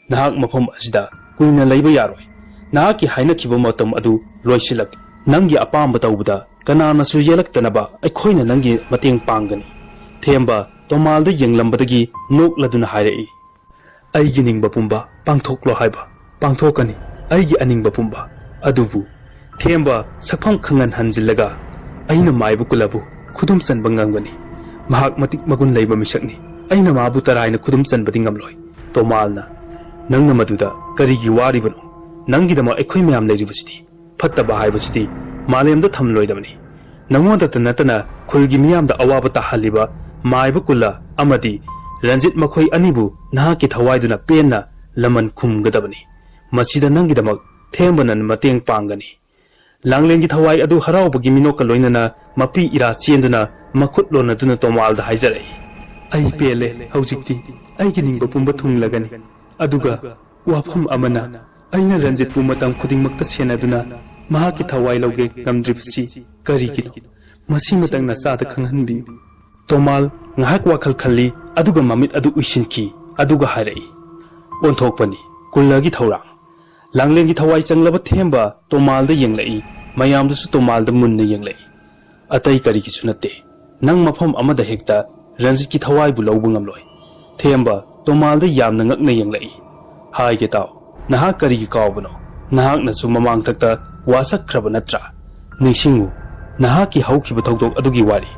"ꯅꯍꯥꯛ ꯃꯐꯝ ꯑꯁꯤꯗ ꯀꯨꯏꯅ ꯂꯩꯕ ꯌꯥꯔꯣꯏ꯫ ꯅꯍꯥꯛꯀꯤ ꯍꯥꯏꯅꯈꯤꯕ ꯃꯇꯝ ꯑꯗꯨ ꯂꯣꯏꯁꯤꯜꯂꯛꯂꯦ꯫ ꯅꯪꯒꯤ ꯑꯄꯥꯝꯕ ꯇꯧꯕꯗ ꯀꯅꯥꯅꯁꯨ ꯌꯦꯠꯂꯛꯇꯅꯕ ꯑꯩꯈꯣꯏꯅ ꯅꯪꯒꯤ ꯃꯇꯦꯡ ꯄꯥꯡꯒꯅꯤ꯫" ꯊꯦꯝꯕ ꯇꯣꯃꯥꯜꯗ ꯌꯦꯡꯂꯝꯕꯗꯒꯤ ꯅꯣꯛꯂꯗꯨꯅ ꯍꯥꯏꯔꯛꯏ, "ꯑꯩꯒꯤ ꯅꯤꯡꯕ ꯄꯨꯝꯕ ꯄꯥꯡꯊꯣꯛꯂꯣ ꯍꯥꯏꯕ꯫ ꯄꯥꯡꯊꯣꯛꯀꯅꯤ ꯑꯩꯒꯤ ꯑꯅꯤꯡꯕ ꯄꯨꯝꯕ꯫ ꯑꯗꯨꯕꯨ," ꯊꯦꯝꯕ ꯁꯛꯐꯝ ꯈꯪꯍꯟ ꯍꯟꯖꯤꯜꯂꯒ, "ꯑꯩꯅ ꯃꯥꯏꯕ ꯀꯨꯂꯕꯨ ꯈꯨꯗꯨꯝ ꯆꯟꯕ ꯉꯝꯒꯅꯤ꯫ ꯃꯍꯥꯛ ꯃꯇꯤꯛ ꯃꯒꯨꯟ ꯂꯩꯕ ꯃꯤꯁꯛꯅꯤ꯫ ꯑꯩꯅ ꯃꯥꯕꯨ ꯇꯔꯥꯏꯅ ꯈꯨꯗꯨꯝ ꯆꯟꯕꯗꯤ ꯉꯝꯂꯣꯏ꯫" ꯇꯣꯃꯥꯜꯅ, "ꯅꯪꯅ ꯃꯗꯨꯗ ꯀꯔꯤꯒꯤ ꯋꯥꯔꯤꯕꯅꯣ? ꯅꯪꯒꯤꯗꯃꯛ ꯑꯩꯈꯣꯏ ꯃꯌꯥꯝ ꯂꯩꯔꯤꯕꯁꯤꯗꯤ꯫ ꯐꯠꯇꯕ ꯍꯥꯏꯕꯁꯤꯗꯤ ꯃꯥꯂꯦꯝꯗ ꯊꯝꯂꯣꯏꯗꯕꯅꯤ꯫ ꯅꯉꯣꯟꯗꯇ ꯅꯠꯇꯅ ꯈꯨꯜꯒꯤ ꯃꯤꯌꯥꯝꯗ ꯑꯋꯥꯕ ꯇꯥꯍꯜꯂꯤꯕ ꯃꯥꯏꯕ ꯀꯨꯜꯂ ꯑꯃꯗꯤ ꯔꯟꯖꯤꯠ, ꯃꯈꯣꯏ ꯑꯅꯤꯕꯨ ꯅꯍꯥꯛꯀꯤ ꯊꯋꯥꯏꯗꯨꯅ ꯄꯦꯟꯅ ꯂꯃꯟ ꯈꯨꯝꯒꯗꯕꯅꯤ꯫ ꯃꯁꯤꯗ ꯅꯪꯒꯤꯗꯃꯛ ꯊꯦꯝꯕꯅ ꯃꯇꯦꯡ ꯄꯥꯡꯒꯅꯤ꯫ ꯂꯥꯡꯂꯦꯟꯒꯤ ꯊꯋꯥꯏ ꯑꯗꯨ ꯍꯔꯥꯎꯕꯒꯤ ꯃꯤꯅꯣꯛꯀ ꯂꯣꯏꯅꯅ ꯃꯄꯤ ꯏꯔꯥ ꯆꯦꯟꯗꯨꯅ ꯃꯈꯨꯠ ꯂꯣꯟꯅꯗꯨꯅ ꯇꯣꯃꯥꯜꯗ ꯍꯥꯏꯖꯔꯛꯏ, "ꯑꯩ ꯄꯦꯜꯂꯦ꯫ ꯍꯧꯖꯤꯛꯇꯤ ꯑꯩꯒꯤ ꯅꯤꯡꯕ ꯄꯨꯝꯕ ꯊꯨꯡꯂꯒꯅꯤ꯫ ꯑꯗꯨꯒ ꯋꯥꯐꯝ ꯑꯃꯅ, ꯑꯩꯅ ꯔꯟꯖꯤꯠꯄꯨ ꯃꯇꯝ ꯈꯨꯗꯤꯡꯃꯛꯇ ꯁꯦꯟꯅꯗꯨꯅ ꯃꯍꯥꯛꯀꯤ ꯊꯋꯥꯏ ꯂꯧꯒꯦ ꯉꯝꯗ꯭ꯔꯤꯕꯁꯤ ꯀꯔꯤꯒꯤꯅꯣ? ꯃꯁꯤꯃꯇꯪ ꯅꯆꯥꯗ ꯈꯪꯍꯟꯕꯤꯌꯨ꯫" ꯇꯣꯃꯥꯜ ꯉꯥꯏꯍꯥꯛ ꯋꯥꯈꯜ ꯈꯜꯂꯤ, ꯑꯗꯨꯒ ꯃꯃꯤꯠ ꯑꯗꯨ ꯎꯏꯁꯤꯟꯈꯤ, ꯑꯗꯨꯒ ꯍꯥꯏꯔꯛꯏ, "ꯑꯣꯟꯊꯣꯛꯄꯅꯤ, ꯀꯨꯜꯂꯒꯤ ꯊꯧꯔꯥꯡ꯫" ꯂꯥꯡꯂꯦꯟꯒꯤ ꯊꯋꯥꯏ ꯆꯪꯂꯕ ꯊꯦꯝꯕ ꯇꯣꯃꯥꯜꯗ ꯌꯦꯡꯂꯛꯏ, ꯃꯌꯥꯝꯗꯨꯁꯨ ꯇꯣꯃꯥꯜꯗ ꯃꯨꯟꯅ ꯌꯦꯡꯂꯛꯏ꯫ "ꯑꯇꯩ ꯀꯔꯤꯒꯤꯁꯨ ꯅꯠꯇꯦ, ꯅꯪ ꯃꯐꯝ ꯑꯃꯗ ꯍꯦꯛꯇ ꯔꯟꯖꯤꯠꯀꯤ ꯊꯋꯥꯏꯕꯨ ꯂꯧꯕ ꯉꯝꯂꯣꯏ꯫" ꯊꯦꯝꯕ ꯇꯣꯃꯥꯜꯗ ꯌꯥꯝꯅ ꯉꯛꯅ ꯌꯦꯡꯂꯛꯏ꯫ "ꯍꯥꯏꯒꯦ ꯇꯥꯎ, ꯅꯍꯥꯛ ꯀꯔꯤꯒꯤ ꯀꯥꯎꯕꯅꯣ? ꯅꯍꯥꯛꯅꯁꯨ ꯃꯃꯥꯡꯊꯛꯇ ꯋꯥꯁꯛꯈ꯭ꯔꯕ ꯅꯠꯇ꯭ꯔꯥ? ꯅꯤꯡꯁꯤꯡꯉꯨ, ꯅꯍꯥꯛꯀꯤ ꯍꯧꯈꯤꯕ ꯊꯧꯗꯣꯛ ꯑꯗꯨꯒꯤ ꯋꯥꯔꯤ꯫"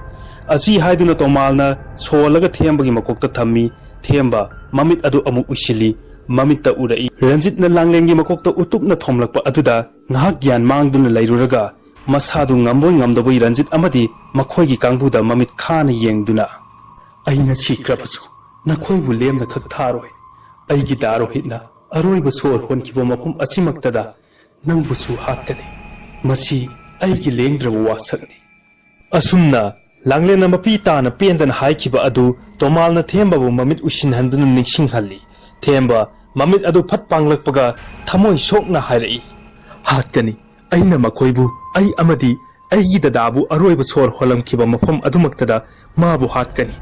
ꯑꯁꯤ ꯍꯥꯏꯗꯨꯅ ꯇꯣꯃꯥꯜꯅ ꯁꯣꯜꯂꯒ ꯊꯦꯝꯕꯒꯤ ꯃꯀꯣꯛꯇ ꯊꯝꯃꯤ꯫ ꯊꯦꯝꯕ ꯃꯃꯤꯠ ꯑꯗꯨ ꯑꯃꯨꯛ ꯎꯏꯁꯤꯜꯂꯤ꯫ ꯃꯃꯤꯠꯇ ꯎꯔꯛꯏ, ꯔꯟꯖꯤꯠꯅ ꯂꯥꯡꯂꯦꯟꯒꯤ ꯃꯀꯣꯛꯇ ꯎꯇꯨꯞꯅ ꯊꯣꯝꯂꯛꯄ ꯑꯗꯨꯗ ꯉꯥꯏꯍꯥꯛ ꯒ꯭ꯌꯥꯟ ꯃꯥꯡꯗꯨꯅ ꯂꯩꯔꯨꯔꯒ, ꯃꯁꯥꯗꯨ ꯉꯝꯕꯣꯏ ꯉꯝꯗꯕꯣꯏ ꯔꯟꯖꯤꯠ ꯑꯃꯗꯤ ꯃꯈꯣꯏꯒꯤ ꯀꯥꯡꯕꯨꯗ ꯃꯃꯤꯠ ꯈꯥꯅ ꯌꯦꯡꯗꯨꯅ, "ꯑꯩꯅ ꯁꯤꯈ꯭ꯔꯕꯁꯨ ꯅꯈꯣꯏꯕꯨ ꯂꯦꯝꯅ ꯈꯛ ꯊꯥꯔꯣꯏ꯫ ꯑꯩꯒꯤ ꯗꯥ ꯔꯣꯍꯤꯠꯅ ꯑꯔꯣꯏꯕ ꯁꯣꯔ ꯍꯣꯟꯈꯤꯕ ꯃꯐꯝ ꯑꯁꯤꯃꯛꯇꯗ ꯅꯪꯕꯨꯁꯨ ꯍꯥꯠꯀꯅꯤ꯫ ꯃꯁꯤ ꯑꯩꯒꯤ ꯂꯦꯡꯗ꯭ꯔꯕ ꯋꯥꯁꯛꯅꯤ꯫" ꯑꯁꯨꯝꯅ ꯂꯥꯡꯂꯦꯟꯅ ꯃꯄꯤ ꯇꯥꯅ ꯄꯦꯟꯗꯅ ꯍꯥꯏꯈꯤꯕ ꯑꯗꯨ ꯇꯣꯃꯥꯜꯅ ꯊꯦꯝꯕꯕꯨ ꯃꯃꯤꯠ ꯎꯏꯁꯤꯟꯍꯟꯗꯨꯅ ꯅꯤꯡꯁꯤꯡꯍꯜꯂꯤ꯫ ꯊꯦꯝꯕ ꯃꯃꯤꯠ ꯑꯗꯨ ꯐꯠ ꯄꯥꯡꯂꯛꯄꯒ ꯊꯃꯣꯏ ꯁꯣꯛꯅ ꯍꯥꯏꯔꯛꯏ, "ꯍꯥꯠꯀꯅꯤ꯫ ꯑꯩꯅ ꯃꯈꯣꯏꯕꯨ, ꯑꯩ ꯑꯃꯗꯤ ꯑꯩꯒꯤ ꯗꯗꯥꯕꯨ ꯑꯔꯣꯏꯕ ꯁꯣꯔ ꯍꯣꯜꯂꯝꯈꯤꯕ ꯃꯐꯝ ꯑꯗꯨꯃꯛꯇꯗ ꯃꯥꯕꯨ ꯍꯥꯠꯀꯅꯤ꯫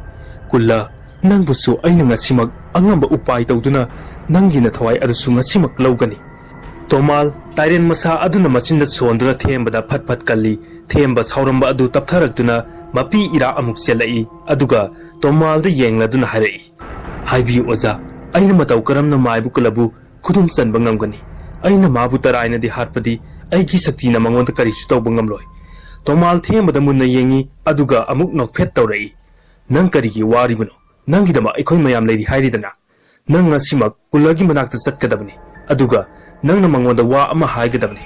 ꯀꯨꯜꯂ, ꯅꯪꯕꯨꯁꯨ ꯑꯩꯅ ꯉꯁꯤꯃꯛ ꯑꯉꯝꯕ ꯎꯄꯥꯏ ꯇꯧꯗꯨꯅ ꯅꯪꯒꯤ ꯅꯊꯋꯥꯏ ꯑꯗꯨꯁꯨ ꯉꯁꯤꯃꯛ ꯂꯧꯒꯅꯤ꯫" ꯇꯣꯃꯥꯜ ꯇꯥꯏꯔꯦꯟ ꯃꯁꯥ ꯑꯗꯨꯅ ꯃꯆꯤꯟꯗ ꯁꯣꯟꯗꯨꯅ ꯊꯦꯝꯕꯗ ꯐꯠ ꯐꯠ ꯀꯜꯂꯤ꯫ ꯊꯦꯝꯕ ꯁꯥꯎꯔꯝꯕ ꯑꯗꯨ ꯇꯞꯊꯔꯛꯇꯨꯅ ꯃꯄꯤ ꯏꯔꯥ ꯑꯃꯨꯛ ꯆꯦꯜꯂꯛꯏ, ꯑꯗꯨꯒ ꯇꯣꯃꯥꯜꯗ ꯌꯦꯡꯂꯗꯨꯅ ꯍꯥꯏꯔꯛꯏ, "ꯍꯥꯏꯕꯤꯌꯨ ꯑꯣꯖꯥ, ꯑꯩꯅ ꯃꯇꯧ ꯀꯔꯝꯅ ꯃꯥꯏꯕ ꯀꯨꯜꯂꯕꯨ ꯈꯨꯗꯨꯝ ꯆꯟꯕ ꯉꯝꯒꯅꯤ? ꯑꯩꯅ ꯃꯥꯕꯨ ꯇꯔꯥꯏꯅꯗꯤ ꯍꯥꯠꯄꯗꯤ ꯑꯩꯒꯤ ꯁꯛꯇꯤꯅ ꯃꯉꯣꯟꯗ ꯀꯔꯤꯁꯨ ꯇꯧꯕ ꯉꯝꯂꯣꯏ꯫" ꯇꯣꯃꯥꯜ ꯊꯦꯝꯕꯗ ꯃꯨꯟꯅ ꯌꯦꯡꯉꯤ, ꯑꯗꯨꯒ ꯑꯃꯨꯛ ꯅꯣꯛꯐꯦꯠ ꯇꯧꯔꯛꯏ, "ꯅꯪ ꯀꯔꯤꯒꯤ ꯋꯥꯔꯤꯕꯅꯣ? ꯅꯪꯒꯤꯗꯃꯛ ꯑꯩꯈꯣꯏ ꯃꯌꯥꯝ ꯂꯩꯔꯤ ꯍꯥꯏꯔꯤꯗꯅ꯫ ꯅꯪ ꯉꯁꯤꯃꯛ ꯀꯨꯜꯂꯒꯤ ꯃꯅꯥꯛꯇ ꯆꯠꯀꯗꯕꯅꯤ꯫ ꯑꯗꯨꯒ ꯅꯪꯅ ꯃꯉꯣꯟꯗ ꯋꯥ ꯑꯃ ꯍꯥꯏꯒꯗꯕꯅꯤ꯫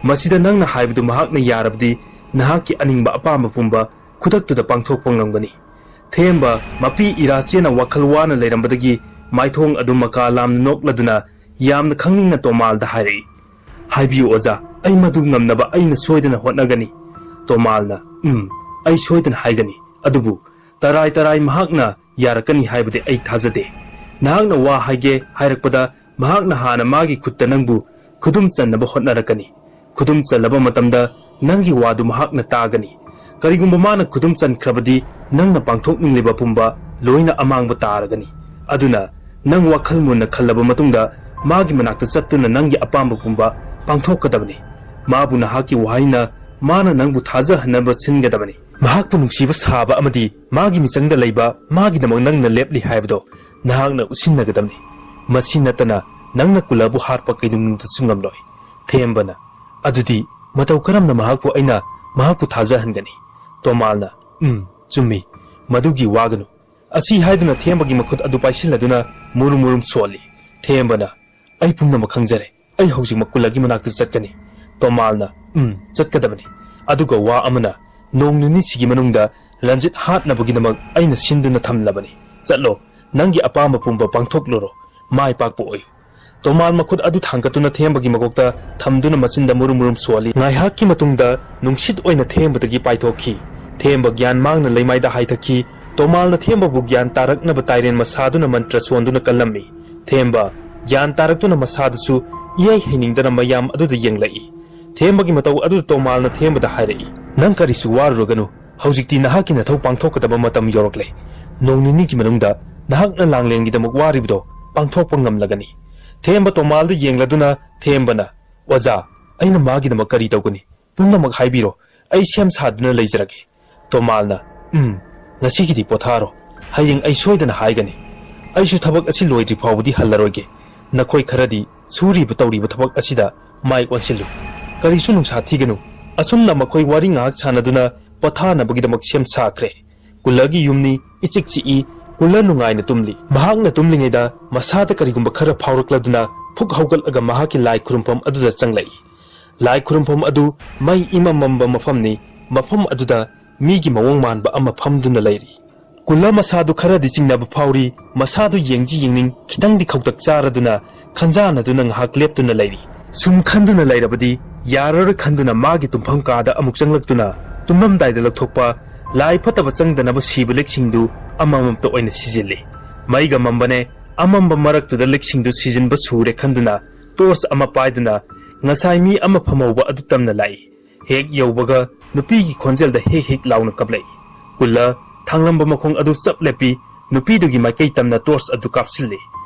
ꯃꯁꯤꯗ ꯅꯪꯅ ꯍꯥꯏꯕꯗꯨ ꯃꯍꯥꯛꯅ ꯌꯥꯔꯕꯗꯤ ꯅꯍꯥꯛꯀꯤ ꯑꯅꯤꯡꯕ ꯑꯄꯥꯝꯕ ꯄꯨꯝꯕ ꯈꯨꯗꯛꯇꯨꯗ ꯄꯥꯡꯊꯣꯛꯄ ꯉꯝꯒꯅꯤ꯫ ꯊꯦꯝꯕ, ꯃꯄꯤ ꯏꯔꯥꯆꯦꯅ ꯋꯥꯈꯜ ꯋꯥꯅ ꯂꯩꯔꯝꯕꯗꯒꯤ ꯃꯥꯏꯊꯣꯡ ꯑꯗꯨ ꯃꯀꯥ ꯂꯥꯝꯅ ꯅꯣꯛꯂꯗꯨꯅ ꯌꯥꯝꯅ ꯈꯪꯅꯤꯡꯅ ꯇꯣꯃꯥꯜꯗ ꯍꯥꯏꯔꯛꯏ, "ꯍꯥꯏꯕꯤꯌꯨ ꯑꯣꯖꯥ, ꯑꯩ ꯃꯗꯨ ꯉꯝꯅꯕ ꯑꯩꯅ ꯁꯣꯏꯗꯅ ꯍꯣꯠꯅꯒꯅꯤ꯫" ꯇꯣꯃꯥꯜꯅ, "ꯎꯝ, ꯑꯩ ꯁꯣꯏꯗꯅ ꯍꯥꯏꯒꯅꯤ꯫ ꯑꯗꯨꯕꯨ ꯇꯔꯥꯏ ꯇꯔꯥꯏ ꯃꯍꯥꯛꯅ ꯌꯥꯔꯛꯀꯅꯤ ꯍꯥꯏꯕꯗꯤ ꯑꯩ ꯊꯥꯖꯗꯦ꯫ ꯅꯍꯥꯛꯅ ꯋꯥ ꯍꯥꯏꯒꯦ ꯍꯥꯏꯔꯛꯄꯗ ꯃꯍꯥꯛꯅ ꯍꯥꯟꯅ ꯃꯥꯒꯤ ꯈꯨꯠꯇ ꯅꯪꯕꯨ ꯈꯨꯗꯨꯝ ꯆꯟꯅꯕ ꯍꯣꯠꯅꯔꯛꯀꯅꯤ꯫ ꯈꯨꯗꯨꯝ ꯆꯜꯂꯕ ꯃꯇꯝꯗ ꯅꯪꯒꯤ ꯋꯥꯗꯨ ꯃꯍꯥꯛꯅ ꯇꯥꯒꯅꯤ꯫ ꯀꯔꯤꯒꯨꯝꯕ ꯃꯥꯅ ꯈꯨꯗꯨꯝ ꯆꯟꯈ꯭ꯔꯕꯗꯤ ꯅꯪꯅ ꯄꯥꯡꯊꯣꯛꯅꯤꯡꯂꯤꯕ ꯄꯨꯝꯕ ꯂꯣꯏꯅ ꯑꯃꯥꯡꯕ ꯇꯥꯔꯒꯅꯤ꯫ ꯑꯗꯨꯅ ꯅꯪ ꯋꯥꯈꯜ ꯃꯨꯟꯅ ꯈꯜꯂꯕ ꯃꯇꯨꯡꯗ ꯃꯥꯒꯤ ꯃꯅꯥꯛꯇ ꯆꯠꯇꯨꯅ ꯅꯪꯒꯤ ꯑꯄꯥꯝꯕ ꯄꯨꯝꯕ ꯄꯥꯡꯊꯣꯛꯀꯗꯕꯅꯤ꯫ ꯃꯥꯕꯨ ꯅꯍꯥꯛꯀꯤ ꯋꯥꯍꯩꯅ ꯃꯥꯅ ꯅꯪꯕꯨ ꯊꯥꯖꯍꯟꯅꯕ ꯁꯤꯟꯒꯗꯕꯅꯤ꯫ ꯃꯍꯥꯛꯄꯨ ꯅꯨꯡꯁꯤꯕ ꯁꯥꯕ ꯑꯃꯗꯤ ꯃꯥꯒꯤ ꯃꯤꯆꯪꯗ ꯂꯩꯕ ꯃꯥꯒꯤꯗꯃꯛ ꯅꯪꯅ ꯂꯦꯞꯂꯤ ꯍꯥꯏꯕꯗꯣ ꯅꯍꯥꯛꯅ ꯎꯠꯁꯤꯟꯅꯒꯗꯕꯅꯤ꯫ ꯃꯁꯤ ꯅꯠꯇꯅ ꯅꯪꯅ ꯀꯨꯂꯕꯨ ꯍꯥꯠꯄ ꯀꯩꯗꯧꯅꯨꯡꯗꯁꯨ ꯉꯝꯂꯣꯏ꯫" ꯊꯦꯝꯕꯅ, "ꯑꯗꯨꯗꯤ ꯃꯇꯧ ꯀꯔꯝꯅ ꯃꯍꯥꯛꯄꯨ ꯑꯩꯅ ꯃꯍꯥꯛꯄꯨ ꯊꯥꯖꯍꯟꯒꯅꯤ?" ꯇꯣꯃꯥꯜꯅ, "ꯎꯝ, ꯆꯨꯝꯃꯤ꯫ ꯃꯗꯨꯒꯤ ꯋꯥꯒꯅꯨ꯫ ꯑꯁꯤ ꯍꯥꯏꯗꯨꯅ ꯊꯦꯝꯕꯒꯤ ꯃꯈꯨꯠ ꯑꯗꯨ ꯄꯥꯏꯁꯤꯜꯂꯗꯨꯅ ꯃꯨꯔꯨꯝ ꯃꯨꯔꯨꯝ ꯁꯣꯜꯂꯤ꯫ ꯊꯦꯝꯕꯅ, "ꯑꯩ ꯄꯨꯝꯅꯃꯛ ꯈꯪꯖꯔꯦ꯫ ꯑꯩ ꯍꯧꯖꯤꯛꯃꯛ ꯀꯨꯂꯒꯤ ꯃꯅꯥꯛꯇ ꯆꯠꯀꯅꯤ꯫" ꯇꯣꯃꯥꯜꯅ, "ꯎꯝ, ꯆꯠꯀꯗꯕꯅꯤ꯫ ꯑꯗꯨꯒ ꯋꯥ ꯑꯃꯅ, ꯅꯣꯡ ꯅꯤꯅꯤꯁꯤꯒꯤ ꯃꯅꯨꯡꯗ ꯔꯟꯖꯤꯠ ꯍꯥꯠꯅꯕꯒꯤꯗꯃꯛ ꯑꯩꯅ ꯁꯤꯟꯗꯨꯅ ꯊꯝꯂꯕꯅꯤ꯫ ꯆꯠꯂꯣ, ꯅꯪꯒꯤ ꯑꯄꯥꯝꯕ ꯄꯨꯝꯕ ꯄꯥꯡꯊꯣꯛꯂꯨꯔꯣ꯫ ꯃꯥꯏ ꯄꯥꯛꯄ ꯑꯣꯏꯌꯨ꯫" ꯇꯣꯃꯥꯜ ꯃꯈꯨꯠ ꯑꯗꯨ ꯊꯥꯡꯒꯠꯇꯨꯅ ꯊꯦꯝꯕꯒꯤ ꯃꯀꯣꯛꯇ ꯊꯝꯗꯨꯅ ꯃꯆꯤꯟꯗ ꯃꯨꯔꯨꯝ ꯃꯨꯔꯨꯝ ꯁꯣꯜꯂꯤ꯫ ꯉꯥꯏꯍꯥꯛꯀꯤ ꯃꯇꯨꯡꯗ ꯅꯨꯡꯁꯤꯠ ꯑꯣꯏꯅ ꯊꯦꯝꯕꯗꯒꯤ ꯄꯥꯏꯊꯣꯛꯈꯤ꯫ ꯊꯦꯝꯕ ꯒ꯭ꯌꯥꯟ ꯃꯥꯡꯅ ꯂꯩꯃꯥꯏꯗ ꯍꯥꯏꯊꯈꯤ꯫ ꯇꯣꯃꯥꯜꯅ ꯊꯦꯝꯕꯕꯨ ꯒ꯭ꯌꯥꯟ ꯇꯥꯔꯛꯅꯕ ꯇꯥꯏꯔꯦꯟ ꯃꯁꯥꯗꯨꯅ ꯃꯟꯇ꯭ꯔ ꯁꯣꯟꯗꯨꯅ ꯀꯜꯂꯝꯃꯤ꯫ ꯊꯦꯝꯕ ꯒ꯭ꯌꯥꯟ ꯇꯥꯔꯛꯇꯨꯅ ꯃꯁꯥꯗꯨꯁꯨ ꯏꯍꯩ ꯍꯩꯅꯤꯡꯗꯅ ꯃꯌꯥꯝ ꯑꯗꯨꯗ ꯌꯦꯡꯂꯛꯏ꯫ ꯊꯦꯝꯕꯒꯤ ꯃꯇꯧ ꯑꯗꯨꯗ ꯇꯣꯃꯥꯜꯅ ꯊꯦꯝꯕꯗ ꯍꯥꯏꯔꯛꯏ, "ꯅꯪ ꯀꯔꯤꯁꯨ ꯋꯥꯔꯨꯔꯒꯅꯨ꯫ ꯍꯧꯖꯤꯛꯇꯤ ꯅꯍꯥꯛꯀꯤ ꯅꯊꯧ ꯄꯥꯡꯊꯣꯛꯀꯗꯕ ꯃꯇꯝ ꯌꯧꯔꯛꯂꯦ꯫ ꯅꯣꯡ ꯅꯤꯅꯤꯒꯤ ꯃꯅꯨꯡꯗ ꯅꯍꯥꯛꯅ ꯂꯥꯡꯂꯦꯟꯒꯤꯗꯃꯛ ꯋꯥꯔꯤꯕꯗꯣ ꯄꯥꯡꯊꯣꯛꯄ ꯉꯝꯂꯒꯅꯤ꯫" ꯊꯦꯝꯕ ꯇꯣꯃꯥꯜꯗ ꯌꯦꯡꯂꯗꯨꯅ ꯊꯦꯝꯕꯅ, "ꯑꯣꯖꯥ, ꯑꯩꯅ ꯃꯥꯒꯤꯗꯃꯛ ꯀꯔꯤ ꯇꯧꯒꯅꯤ? ꯄꯨꯝꯅꯃꯛ ꯍꯥꯏꯕꯤꯔꯣ꯫ ꯑꯩ ꯁꯦꯝ ꯁꯥꯗꯨꯅ ꯂꯩꯖꯔꯒꯦ꯫" ꯇꯣꯃꯥꯜꯅ, "ꯎꯝ, ꯉꯁꯤꯒꯤꯗꯤ ꯄꯣꯊꯥꯔꯣ꯫ ꯍꯌꯦꯡ ꯑꯩ ꯁꯣꯏꯗꯅ ꯍꯥꯏꯒꯅꯤ꯫ ꯑꯩꯁꯨ ꯊꯕꯛ ꯑꯁꯤ ꯂꯣꯏꯗ꯭ꯔꯤ ꯐꯥꯎꯕꯗꯤ ꯍꯜꯂꯔꯣꯏꯒꯦ꯫ ꯅꯈꯣꯏ ꯈꯔꯗꯤ ꯁꯨꯔꯤꯕ ꯇꯧꯔꯤꯕ ꯊꯕꯛ ꯑꯁꯤꯗ ꯃꯥꯏ ꯑꯣꯟꯁꯤꯜꯂꯨ꯫ ꯀꯔꯤꯁꯨ ꯅꯨꯡꯁꯥ ꯊꯤꯒꯅꯨ꯫" ꯑꯁꯨꯝꯅ ꯃꯈꯣꯏ ꯋꯥꯔꯤ ꯉꯥꯏꯍꯥꯛ ꯁꯥꯟꯅꯗꯨꯅ ꯄꯣꯊꯥꯅꯕꯒꯤꯗꯃꯛ ꯁꯦꯝ ꯁꯥꯈ꯭ꯔꯦ꯫ ꯀꯨꯂꯒꯤ ꯌꯨꯝꯅꯤ, ꯏꯆꯤꯛ ꯆꯤꯛꯏ꯫ ꯀꯨꯂ ꯅꯨꯡꯉꯥꯏꯅ ꯇꯨꯝꯂꯤ꯫ ꯃꯍꯥꯛꯅ ꯇꯨꯝꯂꯤꯉꯩꯗ ꯃꯁꯥꯗ ꯀꯔꯤꯒꯨꯝꯕ ꯈꯔ ꯐꯥꯎꯔꯛꯂꯗꯨꯅ ꯐꯨꯛ ꯍꯧꯒꯠꯂꯒ ꯃꯍꯥꯛꯀꯤ ꯂꯥꯏ ꯈꯨꯔꯨꯝꯐꯝ ꯑꯗꯨꯗ ꯆꯪꯂꯛꯏ꯫ ꯂꯥꯏ ꯈꯨꯔꯨꯝꯐꯝ ꯑꯗꯨ ꯃꯩ ꯏꯃꯝ ꯃꯝꯕ ꯃꯐꯝꯅꯤ꯫ ꯃꯐꯝ ꯑꯗꯨꯗ ꯃꯤꯒꯤ ꯃꯑꯣꯡ ꯃꯥꯟꯕ ꯑꯃ ꯐꯝꯗꯨꯅ ꯂꯩꯔꯤ꯫ ꯀꯨꯜꯂ ꯃꯁꯥꯗꯨ ꯈꯔꯗꯤ ꯆꯤꯡꯅꯕ ꯐꯥꯎꯔꯤ꯫ ꯃꯁꯥꯗꯨ ꯌꯦꯡꯗꯤ ꯌꯦꯡꯅꯤꯡ, ꯈꯤꯇꯪꯗꯤ ꯈꯧꯇꯛ ꯆꯥꯔꯗꯨꯅ ꯈꯟꯖꯥꯟꯅꯗꯨꯅ ꯉꯥꯏꯍꯥꯛ ꯂꯦꯞꯇꯨꯅ ꯂꯩꯔꯤ꯫ ꯁꯨꯝ ꯈꯟꯗꯨꯅ ꯂꯩꯔꯕꯗꯤ ꯌꯥꯔꯔꯣꯏ ꯈꯟꯗꯨꯅ ꯃꯥꯒꯤ ꯇꯨꯝꯐꯝ ꯀꯥꯗ ꯑꯃꯨꯛ ꯆꯪꯂꯛꯇꯨꯅ ꯇꯨꯝꯂꯝꯗꯥꯏꯗ ꯂꯧꯊꯣꯛꯄ ꯂꯥꯏ ꯐꯠꯇꯕ ꯆꯪꯗꯅꯕ ꯁꯤꯕ ꯂꯤꯛꯁꯤꯡꯗꯨ ꯑꯃꯃꯝꯇ ꯑꯣꯏꯅ ꯁꯤꯖꯤꯜꯂꯤ꯫ ꯃꯩꯒ ꯃꯝꯕꯅꯦ꯫ ꯑꯃꯝꯕ ꯃꯔꯛꯇꯨꯗ ꯂꯤꯛꯁꯤꯡꯗꯨ ꯁꯤꯖꯤꯟꯕ ꯁꯨꯔꯦ ꯈꯟꯗꯨꯅ ꯇꯣꯔꯆ ꯑꯃ ꯄꯥꯏꯗꯨꯅ ꯉꯁꯥꯏ ꯃꯤ ꯑꯃ ꯐꯝꯍꯧꯕ ꯑꯗꯨ ꯇꯝꯅ ꯂꯥꯛꯏ꯫ ꯍꯦꯛ ꯌꯧꯕꯒ ꯅꯨꯄꯤꯒꯤ ꯈꯣꯟꯖꯦꯜꯗ ꯍꯦꯛ ꯍꯦꯛ ꯂꯥꯎꯅ ꯀꯞꯂꯛꯏ꯫ ꯀꯨꯜꯂ ꯊꯥꯡꯂꯝꯕ ꯃꯈꯣꯡ ꯑꯗꯨ ꯆꯞ ꯂꯦꯞꯄꯤ꯫ ꯅꯨꯄꯤꯗꯨꯒꯤ ꯃꯥꯏꯀꯩ ꯇꯝꯅ ꯇꯣꯔꯆ ꯑꯗꯨ ꯀꯥꯞꯁꯤꯜꯂꯤ꯫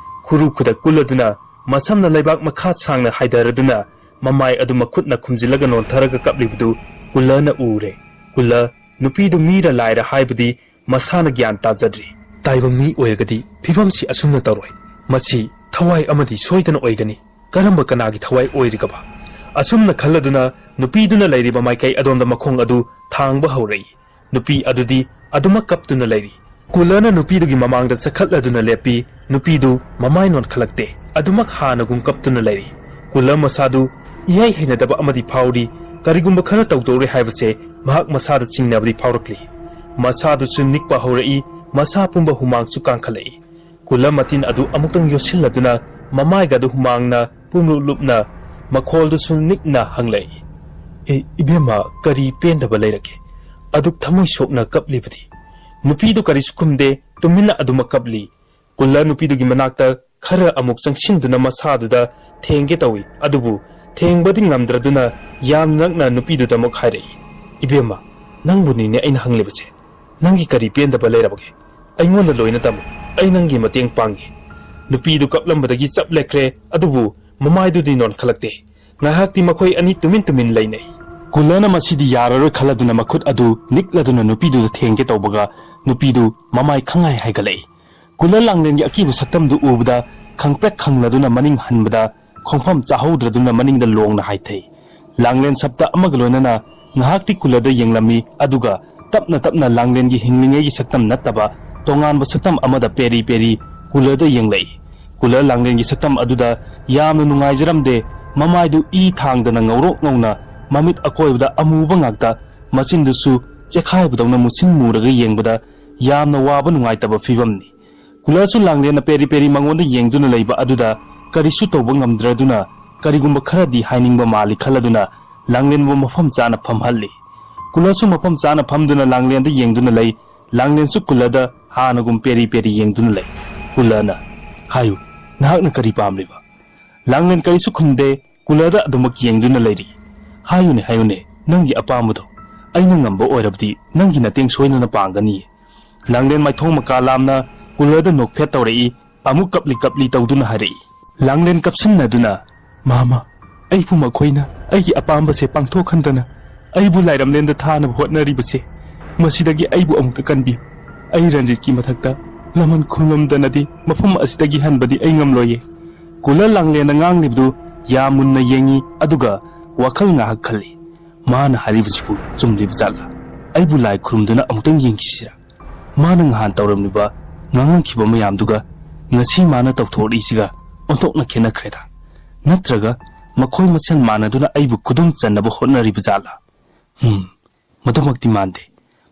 ꯈꯨꯔꯨ ꯈꯨꯗꯛ ꯀꯨꯜꯂꯗꯨꯅ ꯃꯁꯝꯅ ꯂꯩꯕꯥꯛ ꯃꯈꯥ ꯁꯥꯡꯅ ꯍꯥꯏꯗꯔꯗꯨꯅ ꯃꯃꯥꯏ ꯑꯗꯨ ꯃꯈꯨꯠꯅ ꯈꯨꯝꯖꯤꯜꯂꯒ ꯅꯣꯟꯊꯔꯒ ꯀꯞꯂꯤꯕꯗꯨ ꯀꯨꯜꯂꯅ ꯎꯔꯦ꯫ ꯀꯨꯜꯂ ꯅꯨꯄꯤꯗꯨ ꯃꯤꯔ ꯂꯥꯏꯔ ꯍꯥꯏꯕꯗꯤ ꯃꯁꯥꯅ ꯒ꯭ꯌꯥꯟ ꯇꯥꯖꯗ꯭ꯔꯤ꯫ ꯇꯥꯏꯕꯪ ꯃꯤ ꯑꯣꯏꯔꯒꯗꯤ ꯐꯤꯕꯝꯁꯤ ꯑꯁꯨꯝꯅ ꯇꯧꯔꯣꯏ꯫ ꯃꯁꯤ ꯊꯋꯥꯏ ꯑꯃꯗꯤ ꯁꯣꯏꯗꯅ ꯑꯣꯏꯒꯅꯤ꯫ ꯀꯔꯝꯕ ꯀꯅꯥꯒꯤ ꯊꯋꯥꯏ ꯑꯣꯏꯔꯤꯒꯕ? ꯑꯁꯨꯝꯅ ꯈꯜꯂꯗꯨꯅ ꯅꯨꯄꯤꯗꯨꯅ ꯂꯩꯔꯤꯕ ꯃꯥꯏꯀꯩ ꯑꯗꯣꯝꯗ ꯃꯈꯣꯡ ꯑꯗꯨ ꯊꯥꯡꯕ ꯍꯧꯔꯛꯏ꯫ ꯅꯨꯄꯤ ꯑꯗꯨꯗꯤ ꯑꯗꯨꯃꯛ ꯀꯞꯇꯨꯅ ꯂꯩꯔꯤ꯫ ꯀꯨꯂꯔꯅ ꯅꯨꯄꯤꯗꯨꯒꯤ ꯃꯃꯥꯡꯗ ꯆꯈꯠꯂꯗꯨꯅ ꯂꯦꯞꯄꯤ꯫ ꯅꯨꯄꯤꯗꯨ ꯃꯃꯥꯏ ꯅꯣꯟꯈꯠꯂꯛꯇꯦ꯫ ꯑꯗꯨꯃꯛ ꯍꯥꯟꯅꯒꯨꯝ ꯀꯞꯇꯨꯅ ꯂꯩꯔꯤ꯫ ꯀꯨꯂꯔ ꯃꯁꯥꯗꯨ ꯏꯍꯩ ꯍꯩꯅꯗꯕ ꯑꯃꯗꯤ ꯐꯥꯎꯔꯤ꯫ ꯀꯔꯤꯒꯨꯝꯕ ꯈꯔ ꯇꯧꯗꯧꯔꯦ ꯍꯥꯏꯕꯁꯦ ꯃꯍꯥꯛ ꯃꯁꯥꯗ ꯆꯤꯡꯅꯕꯗꯤ ꯐꯥꯎꯔꯛꯂꯤ꯫ ꯃꯁꯥꯗꯨꯁꯨ ꯅꯤꯛꯄ ꯍꯧꯔꯛꯏ꯫ ꯃꯁꯥ ꯄꯨꯝꯕ ꯍꯨꯃꯥꯡꯁꯨ ꯀꯥꯡꯈꯠꯂꯛꯏ꯫ ꯀꯨꯂꯔ ꯃꯇꯤꯟ ꯑꯗꯨ ꯑꯃꯨꯛꯇꯪ ꯌꯣꯠꯁꯤꯜꯂꯗꯨꯅ ꯃꯃꯥꯏꯒꯗꯨ ꯍꯨꯃꯥꯡꯅ ꯄꯨꯡꯂꯨꯞ ꯂꯨꯞꯅ ꯃꯈꯣꯜꯗꯨꯁꯨ ꯅꯤꯛꯅ ꯍꯪꯂꯛꯏ, "ꯑꯦ, ꯏꯕꯦꯝꯃ, ꯀꯔꯤ ꯄꯦꯟꯗꯕ ꯂꯩꯔꯒꯦ? ꯑꯗꯨꯛ ꯊꯃꯣꯏ ꯁꯣꯛꯅ ꯀꯞꯂꯤꯕꯗꯤ?" ꯅꯨꯄꯤꯗꯨ ꯀꯔꯤꯁꯨ ꯈꯨꯝꯗꯦ, ꯇꯨꯃꯤꯟꯅ ꯑꯗꯨꯃꯛ ꯀꯞꯂꯤ꯫ ꯀꯨꯜꯂ ꯅꯨꯄꯤꯗꯨꯒꯤ ꯃꯅꯥꯛꯇ ꯈꯔ ꯑꯃꯨꯛ ꯆꯪꯁꯤꯟꯗꯨꯅ ꯃꯁꯥꯗꯨꯗ ꯊꯦꯡꯒꯦ ꯇꯧꯏ, ꯑꯗꯨꯕꯨ ꯊꯦꯡꯕꯗꯤ ꯉꯝꯗ꯭ꯔꯗꯨꯅ ꯌꯥꯝ ꯅꯛꯅ ꯅꯨꯄꯤꯗꯨꯗ ꯑꯃꯨꯛ ꯍꯥꯏꯔꯛꯏ, "ꯏꯕꯦꯝꯃ, ꯅꯪꯕꯨꯅꯤꯅꯦ ꯑꯩꯅ ꯍꯪꯂꯤꯕꯁꯦ꯫ ꯅꯪꯒꯤ ꯀꯔꯤ ꯄꯦꯟꯗꯕ ꯂꯩꯔꯕꯒꯦ? ꯑꯩꯉꯣꯟꯗ ꯂꯣꯏꯅ ꯇꯝꯃꯨ, ꯑꯩ ꯅꯪꯒꯤ ꯃꯇꯦꯡ ꯄꯥꯡꯒꯦ꯫" ꯅꯨꯄꯤꯗꯨ ꯀꯞꯂꯝꯕꯗꯒꯤ ꯆꯞ ꯂꯦꯞꯈ꯭ꯔꯦ, ꯑꯗꯨꯕꯨ ꯃꯃꯥꯏꯗꯨꯗꯤ ꯅꯣꯟꯈꯠꯂꯛꯇꯦ꯫ ꯉꯥꯏꯍꯥꯛꯇꯤ ꯃꯈꯣꯏ ꯑꯅꯤ ꯇꯨꯃꯤꯟ ꯇꯨꯃꯤꯟ ꯂꯩꯅꯩ꯫ ꯀꯨꯜꯂꯅ ꯃꯁꯤꯗꯤ ꯌꯥꯔꯔꯣꯏ ꯈꯜꯂꯗꯨꯅ ꯃꯈꯨꯠ ꯑꯗꯨ ꯅꯤꯛꯂꯗꯨꯅ ꯅꯨꯄꯤꯗꯨꯗ ꯊꯦꯡꯒꯦ ꯇꯧꯕꯒ ꯅꯨꯄꯤꯗꯨ ꯃꯃꯥꯏ ꯈꯪꯍꯥꯏ ꯍꯥꯏꯒꯠꯂꯛꯏ꯫ ꯀꯨꯜꯂ ꯂꯥꯡꯂꯦꯟꯒꯤ ꯑꯀꯤꯕ ꯁꯛꯇꯝꯗꯨ ꯎꯕꯗ ꯈꯪꯄ꯭ꯔꯦꯛ ꯈꯪꯂꯗꯨꯅ ꯃꯅꯤꯡ ꯍꯟꯕꯗ ꯈꯣꯡꯐꯝ ꯆꯥꯍꯧꯗ꯭ꯔꯗꯨꯅ ꯃꯅꯤꯡꯗ ꯂꯣꯡꯅ ꯍꯥꯏꯊꯩ꯫ ꯂꯥꯡꯂꯦꯟ ꯁꯞꯇ ꯑꯃꯒ ꯂꯣꯏꯅꯅ ꯉꯥꯏꯍꯥꯛꯇꯤ ꯀꯨꯜꯂꯗ ꯌꯦꯡꯂꯝꯃꯤ, ꯑꯗꯨꯒ ꯇꯞꯅ ꯇꯞꯅ ꯂꯥꯡꯂꯦꯟꯒꯤ ꯍꯤꯡꯂꯤꯉꯩꯒꯤ ꯁꯛꯇꯝ ꯅꯠꯇꯕ ꯇꯣꯉꯥꯟꯕ ꯁꯛꯇꯝ ꯑꯃꯗ ꯄꯦꯔꯤ ꯄꯦꯔꯤ ꯀꯨꯜꯂꯗ ꯌꯦꯡꯂꯛꯏ꯫ ꯀꯨꯂꯔ ꯂꯥꯡꯂꯦꯟꯒꯤ ꯁꯛꯇꯝ ꯑꯗꯨꯗ ꯌꯥꯝꯅ ꯅꯨꯡꯉꯥꯏꯖꯔꯝꯗꯦ꯫ ꯃꯃꯥꯏꯗꯨ ꯏ ꯊꯥꯡꯗꯅ ꯉꯧꯔꯣꯛ ꯉꯧꯅ, ꯃꯃꯤꯠ ꯑꯀꯣꯏꯕꯗ ꯑꯃꯨꯕ ꯉꯥꯛꯇ, ꯃꯆꯤꯟꯗꯨꯁꯨ ꯆꯦꯈꯥꯏꯕꯗꯧꯅ ꯃꯨꯁꯤꯟ ꯃꯨꯔꯒ ꯌꯦꯡꯕꯗ ꯌꯥꯝꯅ ꯋꯥꯕ ꯅꯨꯡꯉꯥꯏꯇꯕ ꯐꯤꯕꯝꯅꯤ꯫ ꯀꯨꯂꯔꯁꯨ ꯂꯥꯡꯂꯦꯟꯅ ꯄꯦꯔꯤ ꯄꯦꯔꯤ ꯃꯉꯣꯟꯗ ꯌꯦꯡꯗꯨꯅ ꯂꯩꯕ ꯑꯗꯨꯗ ꯀꯔꯤꯁꯨ ꯇꯧꯕ ꯉꯝꯗ꯭ꯔꯗꯨꯅ, ꯀꯔꯤꯒꯨꯝꯕ ꯈꯔꯗꯤ ꯍꯥꯏꯅꯤꯡꯕ ꯃꯥꯜꯂꯤ ꯈꯜꯂꯗꯨꯅ, ꯂꯥꯡꯂꯦꯟꯕꯨ ꯃꯐꯝ ꯆꯥꯅ ꯐꯝꯍꯜꯂꯤ꯫ ꯀꯨꯂꯔꯁꯨ ꯃꯐꯝ ꯆꯥꯅ ꯐꯝꯗꯨꯅ ꯂꯥꯡꯂꯦꯟꯗ ꯌꯦꯡꯗꯨꯅ ꯂꯩ꯫ ꯂꯥꯡꯂꯦꯟꯁꯨ ꯀꯨꯂꯔꯗ ꯍꯥꯟꯅꯒꯨꯝ ꯄꯦꯔꯤ ꯄꯦꯔꯤ ꯌꯦꯡꯗꯨꯅ ꯂꯩ꯫ ꯀꯨꯂꯔꯅ, "ꯍꯥꯏꯌꯨ, ꯅꯍꯥꯛꯅ ꯀꯔꯤ ꯄꯥꯝꯂꯤꯕ?" ꯂꯥꯡꯂꯦꯟ ꯀꯔꯤꯁꯨ ꯈꯨꯝꯗꯦ꯫ ꯀꯨꯂꯔꯗ ꯑꯗꯨꯃꯛ ꯌꯦꯡꯗꯨꯅ ꯂꯩꯔꯤ꯫ "ꯍꯥꯏꯌꯨꯅꯦ, ꯍꯥꯏꯌꯨꯅꯦ, ꯅꯪꯒꯤ ꯑꯄꯥꯝꯕꯗꯣ꯫ ꯑꯩꯅ ꯉꯝꯕ ꯑꯣꯏꯔꯕꯗꯤ ꯅꯪꯒꯤ ꯃꯇꯦꯡ ꯁꯣꯏꯗꯅ ꯄꯥꯡꯒꯅꯤ꯫" ꯂꯥꯡꯂꯦꯟ ꯃꯥꯏꯊꯣꯡ ꯃꯀꯥ ꯂꯥꯝꯅ ꯀꯨꯂꯔꯗ ꯅꯣꯛꯐꯦꯠ ꯇꯧꯔꯛꯏ꯫ ꯑꯃꯨꯛ ꯀꯞꯂꯤ ꯀꯞꯂꯤ ꯇꯧꯗꯨꯅ ꯍꯥꯏꯔꯛꯏ꯫ ꯂꯥꯡꯂꯦꯟ ꯀꯞꯁꯤꯟꯅꯗꯨꯅ, "ꯃꯥꯃ, ꯑꯩꯕꯨ ꯃꯈꯣꯏꯅ ꯑꯩꯒꯤ ꯑꯄꯥꯝꯕꯁꯦ ꯄꯥꯡꯊꯣꯛꯍꯟꯗꯅ ꯑꯩꯕꯨ ꯂꯥꯏꯔꯝꯂꯦꯟꯗ ꯊꯥꯅꯕ ꯍꯣꯠꯅꯔꯤꯕꯁꯦ, ꯃꯁꯤꯗꯒꯤ ꯑꯩꯕꯨ ꯑꯃꯨꯛꯇ ꯀꯟꯕꯤꯌꯨ꯫ ꯑꯩ ꯔꯟꯖꯤꯠꯀꯤ ꯃꯊꯛꯇ ꯂꯃꯟ ꯈꯨꯔꯨꯝꯗꯅꯗꯤ ꯃꯐꯝ ꯑꯁꯤꯗꯒꯤ ꯍꯟꯕꯗꯤ ꯑꯩ ꯉꯝꯂꯣꯏꯌꯦ꯫" ꯀꯨꯂꯔ ꯂꯥꯡꯂꯦꯟꯅ ꯉꯥꯡꯂꯤꯕꯗꯨ ꯌꯥꯝ ꯃꯨꯟꯅ ꯌꯦꯡꯉꯤ, ꯑꯗꯨꯒ ꯋꯥꯈꯜ ꯉꯥꯏꯍꯥꯛ ꯈꯜꯂꯤ꯫ "ꯃꯥꯅ ꯍꯥꯏꯔꯤꯕꯁꯤꯕꯨ ꯆꯨꯝꯂꯤꯕ ꯖꯥꯠꯂꯥ? ꯑꯩꯕꯨ ꯂꯥꯏ ꯈꯨꯔꯨꯝꯗꯨꯅ ꯑꯃꯨꯛꯇꯪ ꯌꯦꯡꯈꯤꯁꯤꯔꯥ? ꯃꯥꯅ ꯉꯍꯥꯟ ꯇꯧꯔꯝꯂꯤꯕ, ꯉꯥꯡꯂꯝꯈꯤꯕ ꯃꯌꯥꯝꯗꯨꯒ ꯉꯁꯤ ꯃꯥꯅ ꯇꯧꯊꯣꯔꯛꯏꯁꯤꯒ ꯑꯣꯟꯊꯣꯛꯅ ꯈꯦꯠꯅꯈ꯭ꯔꯦꯗ꯫ ꯅꯠꯇ꯭ꯔꯒ ꯃꯈꯣꯏ ꯃꯁꯦꯜ ꯃꯥꯟꯅꯗꯨꯅ ꯑꯩꯕꯨ ꯈꯨꯗꯨꯝ ꯆꯟꯅꯕ ꯍꯣꯠꯅꯔꯤꯕ ꯖꯥꯠꯂꯥ? ꯍꯨꯝ, ꯃꯗꯨꯃꯛꯇꯤ ꯃꯥꯟꯗꯦ꯫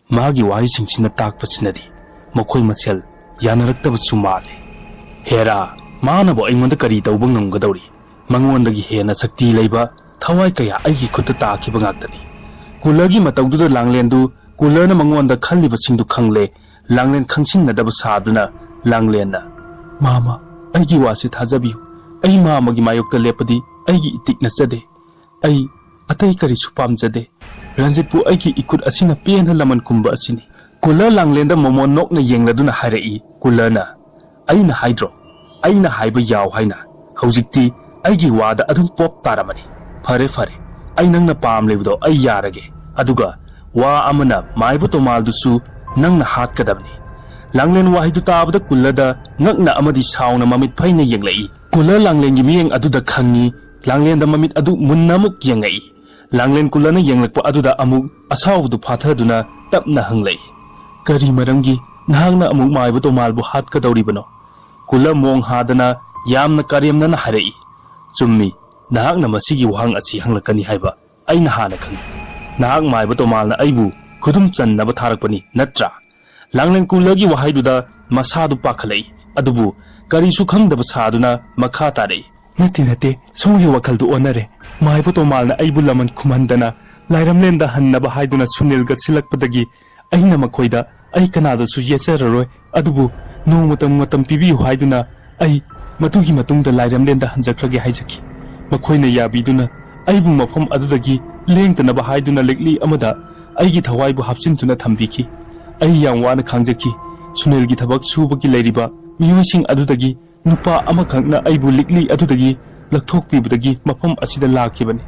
ꯃꯥꯒꯤ ꯋꯥꯍꯩꯁꯤꯡꯁꯤꯅ ꯇꯥꯛꯄꯁꯤꯅꯗꯤ ꯃꯈꯣꯏ ꯃꯁꯦꯜ ꯌꯥꯅꯔꯛꯇꯕꯁꯨ ꯃꯥꯜꯂꯤ꯫ ꯍꯦꯔꯥ, ꯃꯥꯅꯕꯨ ꯑꯩꯉꯣꯟꯗ ꯀꯔꯤ ꯇꯧꯕ ꯉꯝꯒꯗꯧꯔꯤ? ꯃꯉꯣꯟꯗꯒꯤ ꯍꯦꯟꯅ ꯁꯛꯇꯤ ꯂꯩꯕ ꯊꯋꯥꯏ ꯀꯌꯥ ꯑꯩꯒꯤ ꯈꯨꯠꯇ ꯇꯥꯈꯤꯕ ꯉꯥꯛꯇꯅꯤ꯫" ꯀꯨꯂꯔꯒꯤ ꯃꯇꯧꯗꯨꯗ ꯂꯥꯡꯂꯦꯟꯗꯨ ꯀꯨꯂꯔꯅ ꯃꯉꯣꯟꯗ ꯈꯜꯂꯤꯕꯁꯤꯡꯗꯨ ꯈꯪꯂꯦ꯫ ꯂꯥꯡꯂꯦꯟ ꯈꯪꯁꯤꯟꯅꯗꯕ ꯁꯥꯗꯨꯅ ꯂꯥꯡꯂꯦꯟꯅ, "ꯃꯥꯃ, ꯑꯩꯒꯤ ꯋꯥꯁꯦ ꯊꯥꯖꯕꯤꯌꯨ꯫ ꯑꯩ ꯃꯥꯃꯒꯤ ꯃꯥꯌꯣꯛꯇ ꯂꯦꯞꯄꯗꯤ ꯑꯩꯒꯤ ꯏꯇꯤꯛ ꯅꯠꯆꯗꯦ꯫ ꯑꯩ ꯑꯇꯩ ꯀꯔꯤꯁꯨ ꯄꯥꯝꯖꯗꯦ꯫ ꯔꯟꯖꯤꯠꯄꯨ ꯑꯩꯒꯤ ꯏꯈꯨꯠ ꯑꯁꯤꯅ ꯄꯦꯟꯅ ꯂꯃꯟ ꯈꯨꯝꯕ ꯑꯁꯤꯅꯤ꯫" ꯀꯨꯂꯔ ꯂꯥꯡꯂꯦꯟꯗ ꯃꯣꯃꯣꯟ ꯅꯣꯛꯅ ꯌꯦꯡꯂꯗꯨꯅ ꯍꯥꯏꯔꯛꯏ꯫ ꯀꯨꯂꯔꯅ, "ꯑꯩꯅ ꯍꯥꯏꯗ꯭ꯔꯣ, ꯑꯩꯅ ꯍꯥꯏꯕ ꯌꯥꯎ ꯍꯥꯏꯅ꯫ ꯍꯧꯖꯤꯛꯇꯤ ꯑꯩꯒꯤ ꯋꯥꯗ ꯑꯗꯨꯝ ꯄꯣꯞ ꯇꯥꯔꯕꯅꯤ꯫ ꯐꯔꯦ, ꯐꯔꯦ, ꯑꯩ ꯅꯪꯅ ꯄꯥꯝꯂꯤꯕꯗꯣ ꯑꯩ ꯌꯥꯔꯒꯦ꯫ ꯑꯗꯨꯒ ꯋꯥ ꯑꯃꯅ ꯃꯥꯏꯕ ꯇꯣꯃꯥꯜꯗꯨꯁꯨ ꯅꯪꯅ ꯍꯥꯠꯀꯗꯕꯅꯤ꯫" ꯂꯥꯡꯂꯦꯟ ꯋꯥꯍꯩꯗꯨ ꯇꯥꯕꯗ ꯀꯨꯂꯔꯗ ꯉꯛꯅ ꯑꯃꯗꯤ ꯁꯥꯎꯅ ꯃꯃꯤꯠ ꯐꯩꯅ ꯌꯦꯡꯂꯛꯏ꯫ ꯀꯨꯂꯔ ꯂꯥꯡꯂꯦꯟꯒꯤ ꯃꯤꯠꯌꯦꯡ ꯑꯗꯨꯗ ꯈꯪꯉꯤ꯫ ꯂꯥꯡꯂꯦꯟꯗ ꯃꯃꯤꯠ ꯑꯗꯨ ꯃꯨꯟꯅ ꯑꯃꯨꯛ ꯌꯦꯡꯉꯛꯏ꯫ ꯂꯥꯡꯂꯦꯟ ꯀꯨꯂꯔꯅ ꯌꯦꯡꯂꯛꯄ ꯑꯗꯨꯗ ꯑꯃꯨꯛ ꯑꯁꯥꯎꯕꯗꯨ ꯐꯥꯊꯗꯨꯅ ꯇꯞꯅ ꯍꯪꯂꯛꯏ, "ꯀꯔꯤ ꯃꯔꯝꯒꯤ ꯅꯍꯥꯛꯅ ꯑꯃꯨꯛ ꯃꯥꯏꯕ ꯇꯣꯃꯥꯜꯕꯨ ꯍꯥꯠꯀꯗꯧꯔꯤꯕꯅꯣ?" ꯀꯨꯂ ꯃꯣꯡ ꯍꯥꯗꯅ ꯌꯥꯝꯅ ꯀꯔꯦꯝꯅꯅ ꯍꯥꯏꯔꯛꯏ꯫ "ꯆꯨꯝꯃꯤ, ꯅꯍꯥꯛꯅ ꯃꯁꯤꯒꯤ ꯋꯥꯍꯪ ꯑꯁꯤ ꯍꯪꯂꯛꯀꯅꯤ ꯍꯥꯏꯕ ꯑꯩꯅ ꯍꯥꯟꯅ ꯈꯪꯏ꯫ ꯅꯍꯥꯛ ꯃꯥꯏꯕ ꯇꯣꯃꯥꯜꯅ ꯑꯩꯕꯨ ꯈꯨꯗꯨꯝ ꯆꯟꯅꯕ ꯊꯥꯔꯛꯄꯅꯤ, ꯅꯠꯇ꯭ꯔꯥ?" ꯂꯥꯡꯂꯦꯟ ꯀꯨꯂꯒꯤ ꯋꯥꯍꯩꯗꯨꯗ ꯃꯁꯥꯗꯨ ꯄꯥꯈꯠꯂꯛꯏ, ꯑꯗꯨꯕꯨ ꯀꯔꯤꯁꯨ ꯈꯪꯗꯕ ꯁꯥꯗꯨꯅ ꯃꯈꯥ ꯇꯥꯔꯛꯏ꯫ "ꯅꯠꯇꯦ, ꯅꯠꯇꯦ, ꯁꯣꯝꯒꯤ ꯋꯥꯈꯜꯗꯨ ꯑꯣꯟꯅꯔꯦ꯫ ꯃꯥꯏꯕ ꯇꯣꯃꯥꯜꯅ ꯑꯩꯕꯨ ꯂꯃꯟ ꯈꯨꯝꯍꯟꯗꯅ ꯂꯥꯏꯔꯝꯂꯦꯟꯗ ꯍꯟꯅꯕ ꯍꯥꯏꯗꯨꯅ ꯁꯨꯅꯤꯜꯒ ꯁꯤꯜꯂꯛꯄꯗꯒꯤ ꯑꯩꯅ ꯃꯈꯣꯏꯗ ꯑꯩ ꯀꯅꯥꯗꯁꯨ ꯌꯦꯠꯆꯔꯔꯣꯏ, ꯑꯗꯨꯕꯨ ꯅꯣꯡꯃꯇꯪ ꯃꯇꯝ ꯄꯤꯕꯤꯌꯨ ꯍꯥꯏꯗꯨꯅ ꯑꯩ ꯃꯗꯨꯒꯤ ꯃꯇꯨꯡꯗ ꯂꯥꯏꯔꯝꯂꯦꯟꯗ ꯍꯟꯖꯈ꯭ꯔꯒꯦ ꯍꯥꯏꯖꯈꯤ꯫ ꯃꯈꯣꯏꯅ ꯌꯥꯕꯤꯗꯨꯅ ꯑꯩꯕꯨ ꯃꯐꯝ ꯑꯗꯨꯗꯒꯤ ꯂꯦꯡꯗꯅꯕ ꯍꯥꯏꯗꯨꯅ ꯂꯤꯛꯂꯤ ꯑꯃꯗ ꯑꯩꯒꯤ ꯊꯋꯥꯏꯕꯨ ꯍꯥꯞꯆꯤꯟꯗꯨꯅ ꯊꯝꯕꯤꯈꯤ꯫ ꯑꯩ ꯌꯥꯝ ꯋꯥꯅ ꯈꯥꯡꯖꯈꯤ꯫ ꯁꯨꯅꯤꯜꯒꯤ ꯊꯕꯛ ꯁꯨꯕꯒꯤ ꯂꯩꯔꯤꯕ ꯃꯤꯑꯣꯏꯁꯤꯡ ꯑꯗꯨꯗꯒꯤ ꯅꯨꯄꯥ ꯑꯃꯈꯛꯅ ꯑꯩꯕꯨ ꯂꯤꯛꯂꯤ ꯑꯗꯨꯗꯒꯤ ꯂꯧꯊꯣꯛꯄꯤꯕꯗꯒꯤ ꯃꯐꯝ ꯑꯁꯤꯗ ꯂꯥꯛꯈꯤꯕꯅꯤ꯫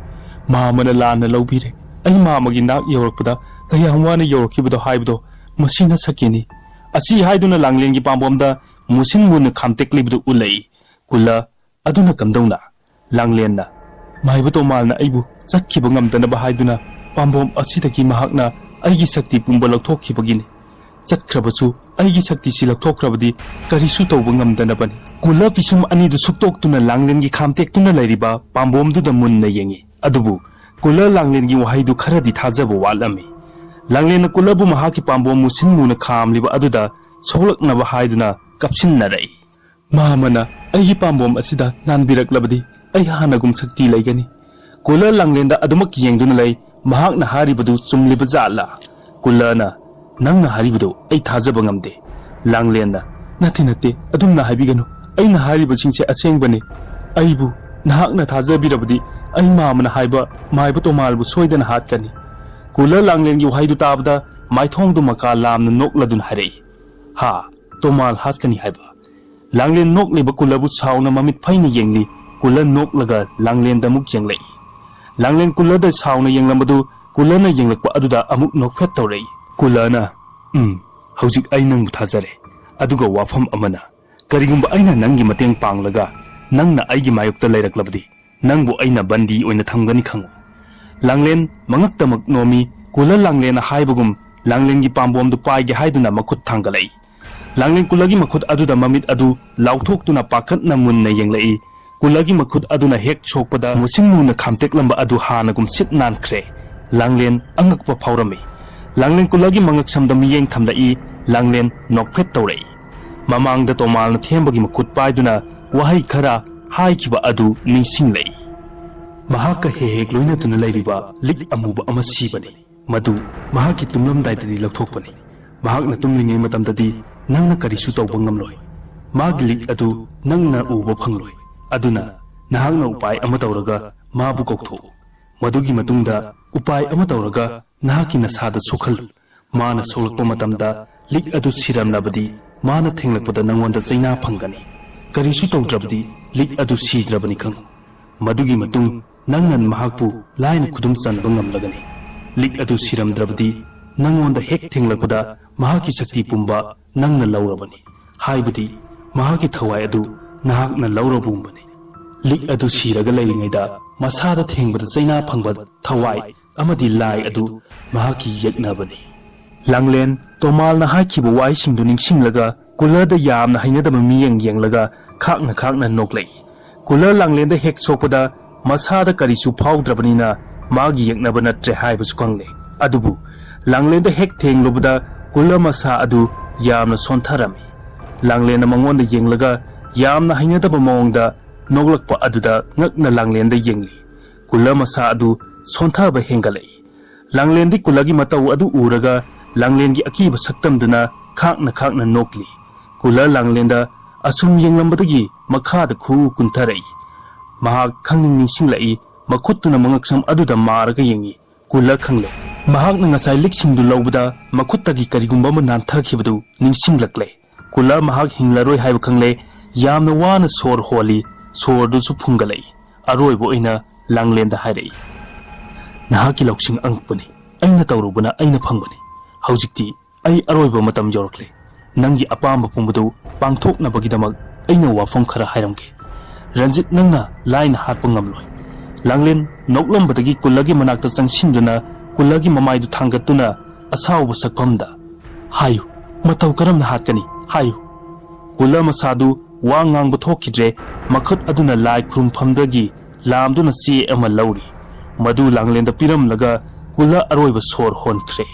ꯃꯥꯃꯅ ꯂꯥꯟꯅ ꯂꯧꯕꯤꯔꯦ꯫ ꯑꯩ ꯃꯥꯃꯒꯤ ꯅꯥꯛ ꯌꯧꯔꯛꯄꯗ ꯀꯌꯥꯝ ꯋꯥꯅ ꯌꯧꯔꯛꯈꯤꯕꯗꯣ ꯍꯥꯏꯕꯗꯣ ꯃꯁꯤꯅ ꯁꯛꯀꯤꯅꯤ"꯫ ꯑꯁꯤ ꯍꯥꯏꯗꯨꯅ ꯂꯥꯡꯂꯦꯟꯒꯤ ꯄꯥꯝꯕꯣꯝꯗ ꯃꯨꯁꯤꯟ ꯃꯨꯅ ꯈꯥꯝꯇꯦꯛꯂꯤꯕꯗꯨ ꯎꯠꯂꯛꯏ꯫ ꯀꯨꯂ ꯑꯗꯨꯅ ꯀꯝꯗꯧꯅ? ꯂꯥꯡꯂꯦꯟꯅ, "ꯃꯥꯏꯕ ꯇꯣꯃꯥꯜꯅ ꯑꯩꯕꯨ ꯆꯠꯈꯤꯕ ꯉꯝꯗꯅꯕ ꯍꯥꯏꯗꯨꯅ ꯄꯥꯝꯕꯣꯝ ꯑꯁꯤꯗꯒꯤ ꯃꯍꯥꯛꯅ ꯑꯩꯒꯤ ꯁꯛꯇꯤ ꯄꯨꯝꯕ ꯂꯧꯊꯣꯛꯈꯤꯕꯒꯤꯅꯤ꯫ ꯆꯠꯈ꯭ꯔꯕꯁꯨ ꯑꯩꯒꯤ ꯁꯛꯇꯤꯁꯤ ꯂꯧꯊꯣꯛꯈ꯭ꯔꯕꯗꯤ ꯀꯔꯤꯁꯨ ꯇꯧꯕ ꯉꯝꯗꯅꯕꯅꯤ"꯫ ꯀꯨꯂ ꯄꯤꯁꯨꯝ ꯑꯅꯤꯗꯨ ꯁꯨꯛꯇꯣꯛꯇꯨꯅ ꯂꯥꯡꯂꯦꯟꯒꯤ ꯈꯥꯝꯇꯦꯛꯇꯨꯅ ꯂꯩꯔꯤꯕ ꯄꯥꯝꯕꯣꯝꯗꯨꯗ ꯃꯨꯟꯅ ꯌꯦꯡꯏ꯫ ꯑꯗꯨꯕꯨ ꯀꯨꯂ ꯂꯥꯡꯂꯦꯟꯒꯤ ꯋꯥꯍꯩꯗꯨ ꯈꯔꯗꯤ ꯊꯥꯖꯕ ꯋꯥꯠꯂꯝꯃꯤ꯫ ꯂꯥꯡꯂꯦꯟꯅ ꯀꯨꯂꯕꯨ ꯃꯍꯥꯛꯀꯤ ꯄꯥꯝꯕꯣꯝ ꯃꯨꯁꯤꯟ ꯃꯨꯅ ꯈꯥꯝꯂꯤꯕ ꯑꯗꯨꯗ ꯁꯣꯛꯂꯛꯅꯕ ꯍꯥꯏꯗꯨꯅ ꯀꯞꯁꯤꯟꯅꯔꯛꯏ꯫ "ꯃꯥꯃꯅ ꯑꯩꯒꯤ ꯄꯥꯝꯕꯣꯝ ꯑꯁꯤꯗ ꯅꯥꯟꯕꯤꯔꯛꯂꯕꯗꯤ ꯑꯩ ꯍꯥꯟꯅꯒꯨꯝ ꯁꯛꯇꯤ ꯂꯩꯒꯅꯤ"꯫ ꯀꯨꯂ ꯂꯥꯡꯂꯦꯟꯗ ꯑꯗꯨꯃꯛ ꯌꯦꯡꯗꯨꯅ ꯂꯩ꯫ ꯃꯍꯥꯛꯅ ꯍꯥꯏꯔꯤꯕꯗꯨ ꯆꯨꯝꯂꯤꯕ ꯖꯥꯠꯂꯥ? ꯀꯨꯂꯅ, "ꯅꯪꯅ ꯍꯥꯏꯔꯤꯕꯗꯨ ꯑꯩ ꯊꯥꯖꯕ ꯉꯝꯗꯦ"꯫ ꯂꯥꯡꯂꯦꯟꯅ, "ꯅꯠꯇꯦ, ꯅꯠꯇꯦ, ꯑꯗꯨꯝꯅ ꯍꯥꯏꯕꯤꯒꯅꯨ꯫ ꯑꯩꯅ ꯍꯥꯏꯔꯤꯕꯁꯤꯡꯁꯦ ꯑꯁꯦꯡꯕꯅꯤ꯫ ꯑꯩꯕꯨ ꯅꯍꯥꯛꯅ ꯊꯥꯖꯕꯤꯔꯕꯗꯤ ꯑꯩ ꯃꯥꯃꯅ ꯍꯥꯏꯕ ꯃꯥꯏꯕ ꯇꯣꯃꯥꯜꯕꯨ ꯁꯣꯏꯗꯅ ꯍꯥꯠꯀꯅꯤ"꯫ ꯀꯨꯂ ꯂꯥꯡꯂꯦꯟꯒꯤ ꯋꯥꯍꯩꯗꯨ ꯇꯥꯕꯗ ꯃꯥꯏꯊꯣꯡꯗꯨ ꯃꯀꯥ ꯂꯥꯝꯅ ꯅꯣꯛꯂꯗꯨꯅ ꯍꯥꯏꯔꯛꯏ, "ꯍꯥ? ꯇꯣꯃꯥꯜ ꯍꯥꯠꯀꯅꯤ ꯍꯥꯏꯕ?" ꯂꯥꯡꯂꯦꯟ ꯅꯣꯛꯂꯤꯕ ꯀꯨꯂꯕꯨ ꯁꯥꯎꯅ ꯃꯃꯤꯠ ꯐꯩꯅ ꯌꯦꯡꯂꯤ꯫ ꯀꯨꯂ ꯅꯣꯛꯂꯒ ꯂꯥꯡꯂꯦꯟꯗ ꯑꯃꯨꯛ ꯌꯦꯡꯂꯛꯏ꯫ ꯂꯥꯡꯂꯦꯟ ꯀꯨꯂꯗ ꯁꯥꯎꯅ ꯌꯦꯡꯂꯝꯕꯗꯨ ꯀꯨꯂꯅ ꯌꯦꯡꯂꯛꯄ ꯑꯗꯨꯗ ꯑꯃꯨꯛ ꯅꯣꯛꯐꯦꯠ ꯇꯧꯔꯛꯏ꯫ ꯀꯨꯂꯅ, "ꯎꯝ, ꯍꯧꯖꯤꯛ ꯑꯩ ꯅꯪꯕꯨ ꯊꯥꯖꯔꯦ꯫ ꯑꯗꯨꯒ ꯋꯥꯐꯝ ꯑꯃꯅ, ꯀꯔꯤꯒꯨꯝꯕ ꯑꯩꯅ ꯅꯪꯒꯤ ꯃꯇꯦꯡ ꯄꯥꯡꯂꯒ ꯅꯪꯅ ꯑꯩꯒꯤ ꯃꯥꯌꯣꯛꯇ ꯂꯩꯔꯛꯂꯕꯗꯤ, ꯅꯪꯕꯨ ꯑꯩꯅ ꯕꯟꯗꯤ ꯑꯣꯏꯅ ꯊꯝꯒꯅꯤ ꯈꯪꯉꯨ"꯫ ꯂꯥꯡꯂꯦꯟ ꯃꯉꯛꯇꯃꯛ ꯅꯣꯝꯃꯤ꯫ ꯀꯨꯂ ꯂꯥꯡꯂꯦꯟꯅ ꯍꯥꯏꯕꯒꯨꯝ ꯂꯥꯡꯂꯦꯟꯒꯤ ꯄꯥꯝꯕꯣꯝꯗꯨ ꯄꯥꯏꯒꯦ ꯍꯥꯏꯗꯨꯅ ꯃꯈꯨꯠ ꯊꯥꯡꯒꯠꯂꯛꯏ꯫ ꯂꯥꯡꯂꯦꯟ ꯀꯨꯂꯒꯤ ꯃꯈꯨꯠ ꯑꯗꯨꯗ ꯃꯃꯤꯠ ꯑꯗꯨ ꯂꯥꯎꯊꯣꯛꯇꯨꯅ ꯄꯥꯈꯠꯅ ꯃꯨꯟꯅ ꯌꯦꯡꯂꯛꯏ꯫ ꯀꯨꯂꯒꯤ ꯃꯈꯨꯠ ꯑꯗꯨꯅ ꯍꯦꯛ ꯁꯣꯛꯄꯗ ꯃꯨꯁꯤꯟ ꯃꯨꯅ ꯈꯥꯝꯇꯦꯛꯂꯝꯕ ꯑꯗꯨ ꯍꯥꯟꯅꯒꯨꯝ ꯁꯤꯠ ꯅꯥꯟꯈ꯭ꯔꯦ꯫ ꯂꯥꯡꯂꯦꯟ ꯑꯉꯛꯄ ꯐꯥꯎꯔꯝꯃꯤ꯫ ꯂꯥꯡꯂꯦꯟ ꯀꯨꯂꯒꯤ ꯃꯉꯛꯁꯝꯗ ꯃꯤꯠꯌꯦꯡ ꯊꯝꯂꯛꯏ꯫ ꯂꯥꯡꯂꯦꯟ ꯅꯣꯛꯐꯦꯠ ꯇꯧꯔꯛꯏ꯫ ꯃꯃꯥꯡꯗ ꯇꯣꯃꯥꯜꯅ ꯊꯦꯝꯕꯒꯤ ꯃꯈꯨꯠ ꯄꯥꯏꯗꯨꯅ ꯋꯥꯍꯩ ꯈꯔ ꯍꯥꯏꯈꯤꯕ ꯑꯗꯨ ꯅꯤꯡꯁꯤꯡꯂꯛꯏ꯫ ꯃꯍꯥꯛꯀ ꯍꯦꯛ ꯍꯦꯛ ꯂꯣꯏꯅꯗꯨꯅ ꯂꯩꯔꯤꯕ ꯂꯤꯛ ꯑꯃꯨꯕ ꯑꯃ ꯁꯤꯕꯅꯤ꯫ ꯃꯗꯨ ꯃꯍꯥꯛꯀꯤ ꯇꯨꯝꯂꯝꯗꯥꯏꯗꯗꯤ ꯂꯧꯊꯣꯛꯄꯅꯤ꯫ ꯃꯍꯥꯛꯅ ꯇꯨꯝꯂꯤꯉꯩ ꯃꯇꯝꯗꯗꯤ ꯅꯪꯅ ꯀꯔꯤꯁꯨ ꯇꯧꯕ ꯉꯝꯂꯣꯏ꯫ ꯃꯥꯒꯤ ꯂꯤꯛ ꯑꯗꯨ ꯅꯪꯅ ꯎꯕ ꯐꯪꯂꯣꯏ꯫ ꯑꯗꯨꯅ ꯅꯍꯥꯛꯅ ꯎꯄꯥꯏ ꯑꯃ ꯇꯧꯔꯒ ꯃꯥꯕꯨ ꯀꯧꯊꯣꯛꯎ꯫ ꯃꯗꯨꯒꯤ ꯃꯇꯨꯡꯗ ꯎꯄꯥꯏ ꯑꯃ ꯇꯧꯔꯒ ꯅꯍꯥꯛꯀꯤ ꯅꯁꯥꯗ ꯁꯣꯛꯍꯜꯂꯨ꯫ ꯃꯥꯅ ꯁꯣꯛꯂꯛꯄ ꯃꯇꯝꯗ ꯂꯤꯛ ꯑꯗꯨ ꯁꯤꯔꯝꯂꯕꯗꯤ ꯃꯥꯅ ꯊꯦꯡꯂꯛꯄꯗ ꯅꯪꯉꯣꯟꯗ ꯆꯩꯅꯥ ꯐꯪꯒꯅꯤ꯫ ꯀꯔꯤꯁꯨ ꯇꯧꯗ꯭ꯔꯕꯗꯤ ꯂꯤꯛ ꯑꯗꯨ ꯁꯤꯗ꯭ꯔꯕꯅꯤ ꯈꯪꯉꯨ꯫ ꯃꯗꯨꯒꯤ ꯃꯇꯨꯡ ꯅꯪꯅ ꯃꯍꯥꯛꯄꯨ ꯂꯥꯏꯅ ꯈꯨꯗꯨꯝ ꯆꯟꯕ ꯉꯝꯂꯒꯅꯤ꯫ ꯂꯤꯛ ꯑꯗꯨ ꯁꯤꯔꯝꯗ꯭ꯔꯕꯗꯤ ꯅꯪꯉꯣꯟꯗ ꯍꯦꯛ ꯊꯦꯡꯂꯛꯄꯗ ꯃꯍꯥꯛꯀꯤ ꯁꯛꯇꯤ ꯄꯨꯝꯕ ꯅꯪꯅ ꯂꯧꯔꯕꯅꯤ꯫ ꯍꯥꯏꯕꯗꯤ ꯃꯍꯥꯛꯀꯤ ꯊꯋꯥꯏ ꯑꯗꯨ ꯅꯍꯥꯛꯅ ꯂꯧꯔꯕꯒꯨꯝꯕꯅꯤ꯫ ꯂꯤꯛ ꯑꯗꯨ ꯁꯤꯔꯒ ꯂꯩꯔꯤꯉꯩꯗ ꯃꯁꯥꯗ ꯊꯦꯡꯕꯗ ꯆꯩꯅꯥ ꯐꯪꯕ ꯊꯋꯥꯏ ꯑꯃꯗꯤ ꯂꯥꯏ ꯑꯗꯨ ꯃꯍꯥꯛꯀꯤ ꯌꯦꯛꯅꯕꯅꯤ꯫ ꯂꯥꯡꯂꯦꯟ ꯇꯣꯃꯥꯜꯅ ꯍꯥꯏꯈꯤꯕ ꯋꯥꯍꯩꯁꯤꯡꯗꯨ ꯅꯤꯡꯁꯤꯡꯂꯒ ꯀꯨꯂꯔꯗ ꯌꯥꯝꯅ ꯍꯩꯅꯗꯕ ꯃꯤꯠꯌꯦꯡ ꯌꯦꯡꯂꯒ ꯈꯥꯛꯅ ꯈꯥꯛꯅ ꯅꯣꯛꯂꯛꯏ꯫ ꯀꯨꯂꯔ ꯂꯥꯡꯂꯦꯟꯗ ꯍꯦꯛ ꯁꯣꯛꯄꯗ ꯃꯁꯥꯗ ꯀꯔꯤꯁꯨ ꯐꯥꯎꯗ꯭ꯔꯕꯅꯤꯅ ꯃꯥꯒꯤ ꯌꯦꯛꯅꯕ ꯅꯠꯇ꯭ꯔꯦ ꯍꯥꯏꯕꯁꯨ ꯈꯪꯂꯦ꯫ ꯑꯗꯨꯕꯨ ꯂꯥꯡꯂꯦꯟꯗ ꯍꯦꯛ ꯊꯦꯡꯂꯨꯕꯗ ꯀꯨꯂꯔ ꯃꯁꯥ ꯑꯗꯨ ꯌꯥꯝꯅ ꯁꯣꯟꯊꯔꯝꯃꯤ꯫ ꯂꯥꯡꯂꯦꯟꯅ ꯃꯉꯣꯟꯗ ꯌꯦꯡꯂꯒ ꯌꯥꯝꯅ ꯍꯩꯅꯗꯕ ꯃꯑꯣꯡꯗ ꯅꯣꯛꯂꯛꯄ ꯑꯗꯨꯗ ꯉꯛꯅ ꯂꯥꯡꯂꯦꯟꯗ ꯌꯦꯡꯂꯤ꯫ ꯀꯨꯂꯔ ꯃꯁꯥ ꯑꯗꯨ ꯁꯣꯟꯊꯕ ꯍꯦꯟꯒꯠꯂꯛꯏ꯫ ꯂꯥꯡꯂꯦꯟꯗꯤ ꯀꯨꯂꯔꯒꯤ ꯃꯇꯧ ꯑꯗꯨ ꯎꯔꯒ ꯂꯥꯡꯂꯦꯟꯒꯤ ꯑꯀꯤꯕ ꯁꯛꯇꯝꯗꯨꯅ ꯈꯥꯛꯅ ꯈꯥꯛꯅ ꯅꯣꯛꯂꯤ꯫ ꯀꯨꯂꯔ ꯂꯥꯡꯂꯦꯟꯗ ꯑꯁꯨꯝ ꯌꯦꯡꯂꯝꯕꯗꯒꯤ ꯃꯈꯥꯗ ꯈꯨꯎ ꯀꯨꯟꯊꯔꯛꯏ꯫ ꯃꯍꯥꯛ ꯈꯪꯅꯤꯡ ꯅꯤꯡꯁꯤꯡꯂꯛꯏ꯫ ꯃꯈꯨꯠꯇꯨꯅ ꯃꯉꯛꯁꯝ ꯑꯗꯨꯗ ꯃꯥꯔꯒ ꯌꯦꯡꯏ꯫ ꯀꯨꯂꯔ ꯈꯪꯂꯦ꯫ ꯃꯍꯥꯛꯅ ꯉꯁꯥꯏ ꯂꯤꯛꯁꯤꯡꯗꯨ ꯂꯧꯕꯗ ꯃꯈꯨꯠꯇꯒꯤ ꯀꯔꯤꯒꯨꯝꯕ ꯑꯃ ꯅꯥꯟꯊꯈꯤꯕꯗꯨ ꯅꯤꯡꯁꯤꯡꯂꯛꯂꯦ꯫ ꯀꯨꯂꯔ ꯃꯍꯥꯛ ꯍꯤꯡꯂꯔꯣꯏ ꯍꯥꯏꯕ ꯈꯪꯂꯦ꯫ ꯌꯥꯝꯅ ꯋꯥꯅ ꯁꯣꯔ ꯍꯣꯜꯂꯤ꯫ ꯁꯣꯔꯗꯨꯁꯨ ꯐꯨꯡꯒꯠꯂꯛꯏ꯫ ꯑꯔꯣꯏꯕ ꯑꯣꯏꯅ ꯂꯥꯡꯂꯦꯟꯗ ꯍꯥꯏꯔꯛꯏ, "ꯅꯍꯥꯛꯀꯤ ꯂꯧꯁꯤꯡ ꯑꯉꯛꯄꯅꯤ꯫ ꯑꯩꯅ ꯇꯧꯔꯨꯕꯅ ꯑꯩꯅ ꯐꯪꯕꯅꯤ꯫ ꯍꯧꯖꯤꯛꯇꯤ ꯑꯩ ꯑꯔꯣꯏꯕ ꯃꯇꯝ ꯌꯧꯔꯛꯂꯦ꯫ ꯅꯪꯒꯤ ꯑꯄꯥꯝꯕ ꯄꯨꯝꯕꯗꯨ ꯄꯥꯡꯊꯣꯛꯅꯕꯒꯤꯗꯃꯛ ꯑꯩꯅ ꯋꯥꯐꯝ ꯈꯔ ꯍꯥꯏꯔꯝꯒꯦ꯫" "ꯔꯟꯖꯤꯠ, ꯅꯪꯅ ꯂꯥꯏꯅ ꯍꯥꯠꯄ ꯉꯝꯂꯣꯏ꯫" ꯂꯥꯡꯂꯦꯟ ꯅꯣꯛꯂꯝꯕꯗꯒꯤ ꯀꯨꯂꯔꯒꯤ ꯃꯅꯥꯛꯇ ꯆꯪꯁꯤꯟꯗꯨꯅ ꯀꯨꯂꯔꯒꯤ ꯃꯃꯥꯏꯗꯨ ꯊꯥꯡꯒꯠꯇꯨꯅ ꯑꯁꯥꯎꯕ ꯁꯛꯐꯝꯗ, "ꯍꯥꯏꯌꯨ, ꯃꯇꯧ ꯀꯔꯝꯅ ꯍꯥꯠꯀꯅꯤ? ꯍꯥꯏꯌꯨ꯫ ꯀꯨꯂ ꯃꯁꯥꯗꯨ ꯋꯥ ꯉꯥꯡꯕ ꯊꯣꯛꯈꯤꯗ꯭ꯔꯦ꯫ ꯃꯈꯨꯠ ꯑꯗꯨꯅ ꯂꯥꯏ ꯈꯨꯔꯨꯝꯐꯝꯗꯒꯤ ꯂꯥꯝꯗꯨꯅ ꯆꯦ ꯑꯃ ꯂꯧꯔꯤ꯫ ꯃꯗꯨ ꯂꯥꯡꯂꯦꯟꯗ ꯄꯤꯔꯝꯂꯒ ꯀꯨꯂ ꯑꯔꯣꯏꯕ ꯁꯣꯔ ꯍꯣꯟꯈ꯭ꯔꯦ꯫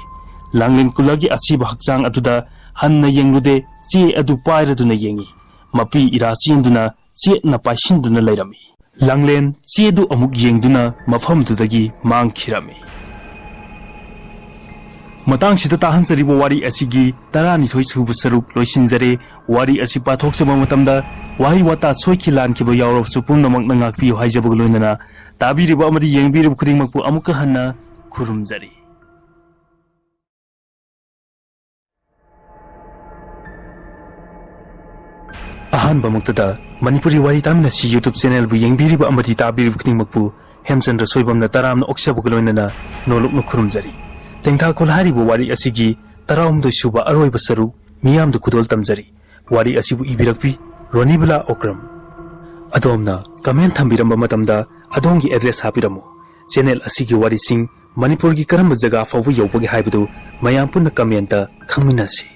ꯂꯥꯡꯂꯦꯟ ꯀꯨꯂꯒꯤ ꯑꯁꯤꯕ ꯍꯛꯆꯥꯡ ꯑꯗꯨꯗ ꯍꯟꯅ ꯌꯦꯡꯂꯨꯗꯦ, ꯆꯦ ꯑꯗꯨ ꯄꯥꯏꯔꯗꯨꯅ ꯌꯦꯡꯏ꯫ ꯃꯄꯤ ꯏꯔꯥ ꯆꯦꯟꯗꯨꯅ ꯆꯦꯠꯅ ꯄꯥꯏꯁꯤꯟꯗꯨꯅ ꯂꯩꯔꯝꯃꯤ꯫ ꯂꯥꯡꯂꯦꯟ ꯆꯦꯗꯨ ꯑꯃꯨꯛ ꯌꯦꯡꯗꯨꯅ ꯃꯐꯝꯗꯨꯗꯒꯤ ꯃꯥꯡꯈꯤꯔꯝꯃꯤ꯫ ꯃꯇꯥꯡꯁꯤꯗ ꯇꯥꯍꯟꯖꯔꯤꯕ ꯋꯥꯔꯤ ꯑꯁꯤꯒꯤ ꯇꯔꯥꯅꯤꯊꯣꯏ ꯁꯨꯕ ꯁꯔꯨꯛ ꯂꯣꯏꯁꯤꯟꯖꯔꯦ꯫ ꯋꯥꯔꯤ ꯑꯁꯤ ꯄꯥꯊꯣꯛꯆꯕ ꯃꯇꯝꯗ ꯋꯥꯍꯩ ꯋꯥꯇꯥ ꯁꯣꯏꯈꯤ ꯂꯥꯟꯈꯤꯕ ꯌꯥꯎꯔꯕꯁꯨ ꯄꯨꯝꯅꯃꯛꯅ ꯉꯥꯛꯄꯤꯌꯨ ꯍꯥꯏꯖꯕꯒ ꯂꯣꯏꯅꯅ ꯇꯥꯕꯤꯔꯤꯕ ꯑꯃꯗꯤ ꯌꯦꯡꯕꯤꯔꯤꯕ ꯈꯨꯗꯤꯡꯃꯛꯄꯨ ꯑꯃꯨꯛꯀ ꯍꯟꯅ ꯈꯨꯔꯨꯝꯖꯔꯤ꯫ ꯑꯍꯥꯟꯕꯃꯛꯇꯗ ꯃꯅꯤꯄꯨꯔꯤ ꯋꯥꯔꯤ ꯇꯥꯃꯤꯟꯅꯁꯤ YouTube channelꯕꯨ ꯌꯦꯡꯕꯤꯔꯤꯕ ꯑꯃꯗꯤ ꯇꯥꯕꯤꯔꯤꯕ ꯈꯨꯗꯤꯡꯃꯛꯄꯨ ꯍꯦꯝꯆꯟꯗ꯭ꯔ ꯁꯣꯏꯕꯝꯅ ꯇꯔꯥꯝꯅ ꯑꯣꯛꯆꯕꯒ ꯂꯣꯏꯅꯅ ꯅꯣꯂꯨꯛꯅ ꯈꯨꯔꯨꯝꯖꯔꯤ꯫ ꯇꯦꯡꯊꯥꯈꯣꯜ ꯍꯥꯏꯔꯤꯕ ꯋꯥꯔꯤ ꯑꯁꯤꯒꯤ ꯇꯔꯥꯍꯨꯝꯗꯣꯏ ꯁꯨꯕ ꯑꯔꯣꯏꯕ ꯁꯔꯨꯛ ꯃꯤꯌꯥꯝꯗ ꯈꯨꯗꯣꯜ ꯇꯝꯖꯔꯤ꯫ ꯋꯥꯔꯤ ꯑꯁꯤꯕꯨ ꯏꯕꯤꯔꯛꯄꯤ ꯔꯣꯅꯤꯕꯂꯥ ꯑꯣꯀ꯭ꯔꯝ꯫ ꯑꯗꯣꯝꯅ comment ꯊꯝꯕꯤꯔꯝꯕ ꯃꯇꯝꯗ ꯑꯗꯣꯝꯒꯤ address ꯍꯥꯞꯄꯤꯔꯝꯃꯨ꯫ Channel ꯑꯁꯤꯒꯤ ꯋꯥꯔꯤꯁꯤꯡ ꯃꯅꯤꯄꯨꯔꯒꯤ ꯀꯔꯝꯕ ꯖꯒꯥ ꯐꯥꯎꯕ ꯌꯧꯕꯒꯦ ꯍꯥꯏꯕꯗꯨ ꯃꯌꯥꯝ ꯄꯨꯟꯅ commentꯇ ꯈꯪꯃꯤꯟꯅꯁꯤ꯫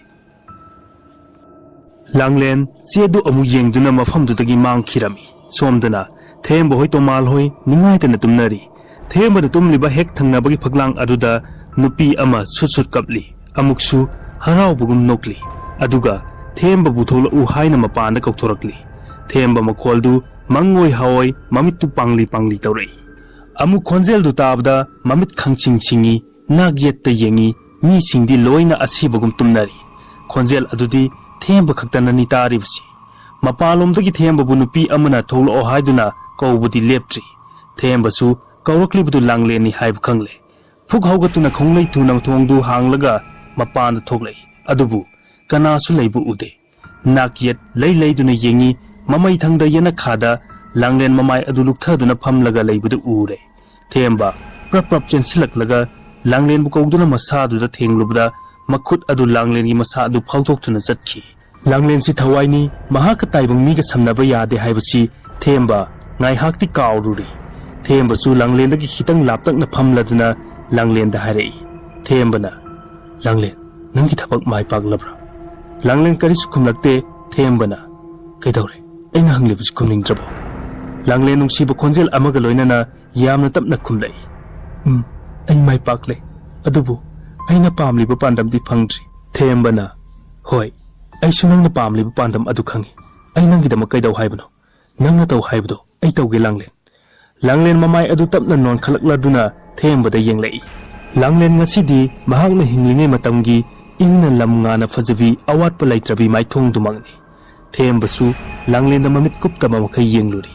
ꯂꯥꯡꯂꯦꯟ ꯆꯦꯗꯨ ꯑꯃꯨꯛ ꯌꯦꯡꯗꯨꯅ ꯃꯐꯝꯗꯨꯗꯒꯤ ꯃꯥꯡꯈꯤꯔꯝꯃꯤ꯫ ꯁꯣꯝꯗꯅ ꯊꯦꯝꯕ ꯍꯣꯏ ꯇꯣꯃꯥꯜ ꯍꯣꯏ ꯅꯤꯡꯉꯥꯏꯗꯅ ꯇꯨꯝꯅꯔꯤ꯫ ꯊꯦꯝꯕꯅ ꯇꯨꯝꯂꯤꯕ ꯍꯦꯛ ꯊꯪꯅꯕꯒꯤ ꯐꯛꯂꯥꯡ ꯑꯗꯨꯗ ꯅꯨꯄꯤ ꯑꯃ ꯁꯨꯠ ꯁꯨꯠ ꯀꯞꯂꯤ, ꯑꯃꯨꯛꯁꯨ ꯍꯔꯥꯎꯕꯒꯨꯝ ꯅꯣꯛꯂꯤ꯫ ꯑꯗꯨꯒ ꯊꯦꯝꯕꯕꯨ ꯊꯣꯛꯂꯛꯎ ꯍꯥꯏꯅ ꯃꯄꯥꯟꯗ ꯀꯧꯊꯣꯔꯛꯂꯤ꯫ ꯊꯦꯝꯕ ꯃꯈꯣꯜꯗꯨ ꯃꯪꯑꯣꯏ ꯍꯥꯑꯣꯏ ꯃꯃꯤꯠꯇꯨ ꯄꯥꯡꯂꯤ ꯄꯥꯡꯂꯤ ꯇꯧꯔꯛꯏ꯫ ꯑꯃꯨꯛ ꯈꯣꯟꯖꯦꯜꯗꯨ ꯇꯥꯕꯗ ꯃꯃꯤꯠ ꯈꯪꯁꯤꯡ ꯁꯤꯡꯏ, ꯅꯥꯛ ꯌꯦꯠꯇ ꯌꯦꯡꯏ, ꯃꯤꯁꯤꯡꯗꯤ ꯂꯣꯏꯅ ꯑꯁꯤꯕꯒꯨꯝ ꯇꯨꯝꯅꯔꯤ꯫ ꯈꯣꯟꯖꯦꯜ ꯑꯗꯨꯗꯤ ꯊꯦꯝꯕ ꯈꯛꯇꯅꯅꯤ ꯇꯥꯔꯤꯕꯁꯤ꯫ ꯃꯄꯥꯟꯂꯣꯝꯗꯒꯤ ꯊꯦꯝꯕꯕꯨ ꯅꯨꯄꯤ ꯑꯃꯅ ꯊꯣꯛꯂꯛꯑꯣ ꯍꯥꯏꯗꯨꯅ ꯀꯧꯕꯗꯤ ꯂꯦꯞꯇ꯭ꯔꯤ꯫ ꯊꯦꯝꯕꯁꯨ ꯀꯧꯔꯛꯂꯤꯕꯗꯨ ꯂꯥꯡꯂꯦꯟꯅꯤ ꯍꯥꯏꯕ ꯈꯪꯂꯦ꯫ ꯐꯨꯛ ꯍꯧꯒꯠꯇꯨꯅ ꯈꯣꯡꯂꯩ ꯊꯨꯅ ꯊꯣꯡꯗꯨ ꯍꯥꯡꯂꯒ ꯃꯄꯥꯟꯗ ꯊꯣꯛꯂꯛꯏ꯫ ꯑꯗꯨꯕꯨ ꯀꯅꯥꯁꯨ ꯂꯩꯕ ꯎꯗꯦ꯫ ꯅꯥꯛ ꯌꯦꯠ ꯂꯩ ꯂꯩꯗꯨꯅ ꯌꯦꯡꯉꯤ, ꯃꯃꯩ ꯊꯪꯗ ꯌꯦꯅꯈꯥꯗ ꯂꯥꯡꯂꯦꯟ ꯃꯃꯥꯏ ꯑꯗꯨ ꯂꯨꯛꯊꯗꯨꯅ ꯐꯝꯂꯒ ꯂꯩꯕꯗꯨ ꯎꯔꯦ꯫ ꯊꯦꯝꯕ ꯄ꯭ꯔꯞ ꯄ꯭ꯔꯞ ꯆꯦꯟꯁꯤꯜꯂꯛꯂꯒ ꯂꯥꯡꯂꯦꯟꯕꯨ ꯀꯧꯗꯨꯅ ꯃꯁꯥꯗꯨꯗ ꯊꯦꯡꯂꯨꯕꯗ ꯃꯈꯨꯠ ꯑꯗꯨ ꯂꯥꯡꯂꯦꯟꯒꯤ ꯃꯁꯥ ꯑꯗꯨ ꯐꯥꯎꯗꯣꯛꯇꯨꯅ ꯆꯠꯈꯤ꯫ ꯂꯥꯡꯂꯦꯟꯁꯤ ꯊꯋꯥꯏꯅꯤ, ꯃꯍꯥꯛꯀ ꯇꯥꯏꯕꯪ ꯃꯤꯒ ꯁꯝꯅꯕ ꯌꯥꯗꯦ ꯍꯥꯏꯕꯁꯤ ꯊꯦꯝꯕ ꯉꯥꯏꯍꯥꯛꯇꯤ ꯀꯥꯎꯔꯨꯔꯦ꯫ ꯊꯦꯝꯕꯁꯨ ꯂꯥꯡꯂꯦꯟꯗꯒꯤ ꯈꯤꯇꯪ ꯂꯥꯞꯇꯛꯅ ꯐꯝꯂꯗꯨꯅ ꯂꯥꯡꯂꯦꯟꯗ ꯍꯥꯏꯔꯛꯏ꯫ ꯊꯦꯝꯕꯅ, "ꯂꯥꯡꯂꯦꯟ, ꯅꯪꯒꯤ ꯊꯕꯛ ꯃꯥꯏ ꯄꯥꯛꯂꯕ꯭ꯔꯥ?" ꯂꯥꯡꯂꯦꯟ ꯀꯔꯤꯁꯨ ꯈꯨꯝꯂꯛꯇꯦ꯫ ꯊꯦꯝꯕꯅ, "ꯀꯩꯗꯧꯔꯦ? ꯑꯩꯅ ꯍꯪꯂꯤꯕꯁꯤ ꯈꯨꯝꯅꯤꯡꯗ꯭ꯔꯕꯣ?" ꯂꯥꯡꯂꯦꯟ ꯅꯨꯡꯁꯤꯕ ꯈꯣꯟꯖꯦꯜ ꯑꯃꯒ ꯂꯣꯏꯅꯅ ꯌꯥꯝꯅ ꯇꯞꯅ ꯈꯨꯝꯂꯛꯏ, "ꯎꯝ, ꯑꯩ ꯃꯥꯏ ꯄꯥꯛꯂꯦ꯫ ꯑꯗꯨꯕꯨ ꯑꯩꯅ ꯄꯥꯝꯂꯤꯕ ꯄꯥꯟꯗꯝꯗꯤ ꯐꯪꯗ꯭ꯔꯤ꯫" ꯊꯦꯝꯕꯅ, "ꯍꯣꯏ, ꯑꯩꯁꯨ ꯅꯪꯅ ꯄꯥꯝꯂꯤꯕ ꯄꯥꯟꯗꯝ ꯑꯗꯨ ꯈꯪꯏ꯫ ꯑꯩ ꯅꯪꯒꯤꯗꯃꯛ ꯀꯩꯗꯧ ꯍꯥꯏꯕꯅꯣ? ꯅꯪꯅ ꯇꯧ ꯍꯥꯏꯕꯗꯣ ꯑꯩ ꯇꯧꯒꯦ, ꯂꯥꯡꯂꯦꯟ꯫" ꯂꯥꯡꯂꯦꯟ ꯃꯃꯥꯏ ꯑꯗꯨ ꯇꯞꯅ ꯅꯣꯟꯈꯠꯂꯛꯂꯗꯨꯅ ꯊꯦꯝꯕꯗ ꯌꯦꯡꯂꯛꯏ꯫ ꯂꯥꯡꯂꯦꯟ ꯉꯁꯤꯗꯤ ꯃꯍꯥꯛꯅ ꯍꯤꯡꯂꯤꯉꯩ ꯃꯇꯝꯒꯤ ꯏꯪꯅ ꯂꯝ ꯉꯥꯅ ꯐꯖꯕꯤ ꯑꯋꯥꯠꯄ ꯂꯩꯇ꯭ꯔꯕꯤ ꯃꯥꯏꯊꯣꯡꯗꯨꯃꯛꯅꯤ꯫ ꯊꯦꯝꯕꯁꯨ ꯂꯥꯡꯂꯦꯟꯗ ꯃꯃꯤꯠ ꯀꯨꯞꯇꯕ ꯃꯈꯩ ꯌꯦꯡꯂꯨꯔꯤ꯫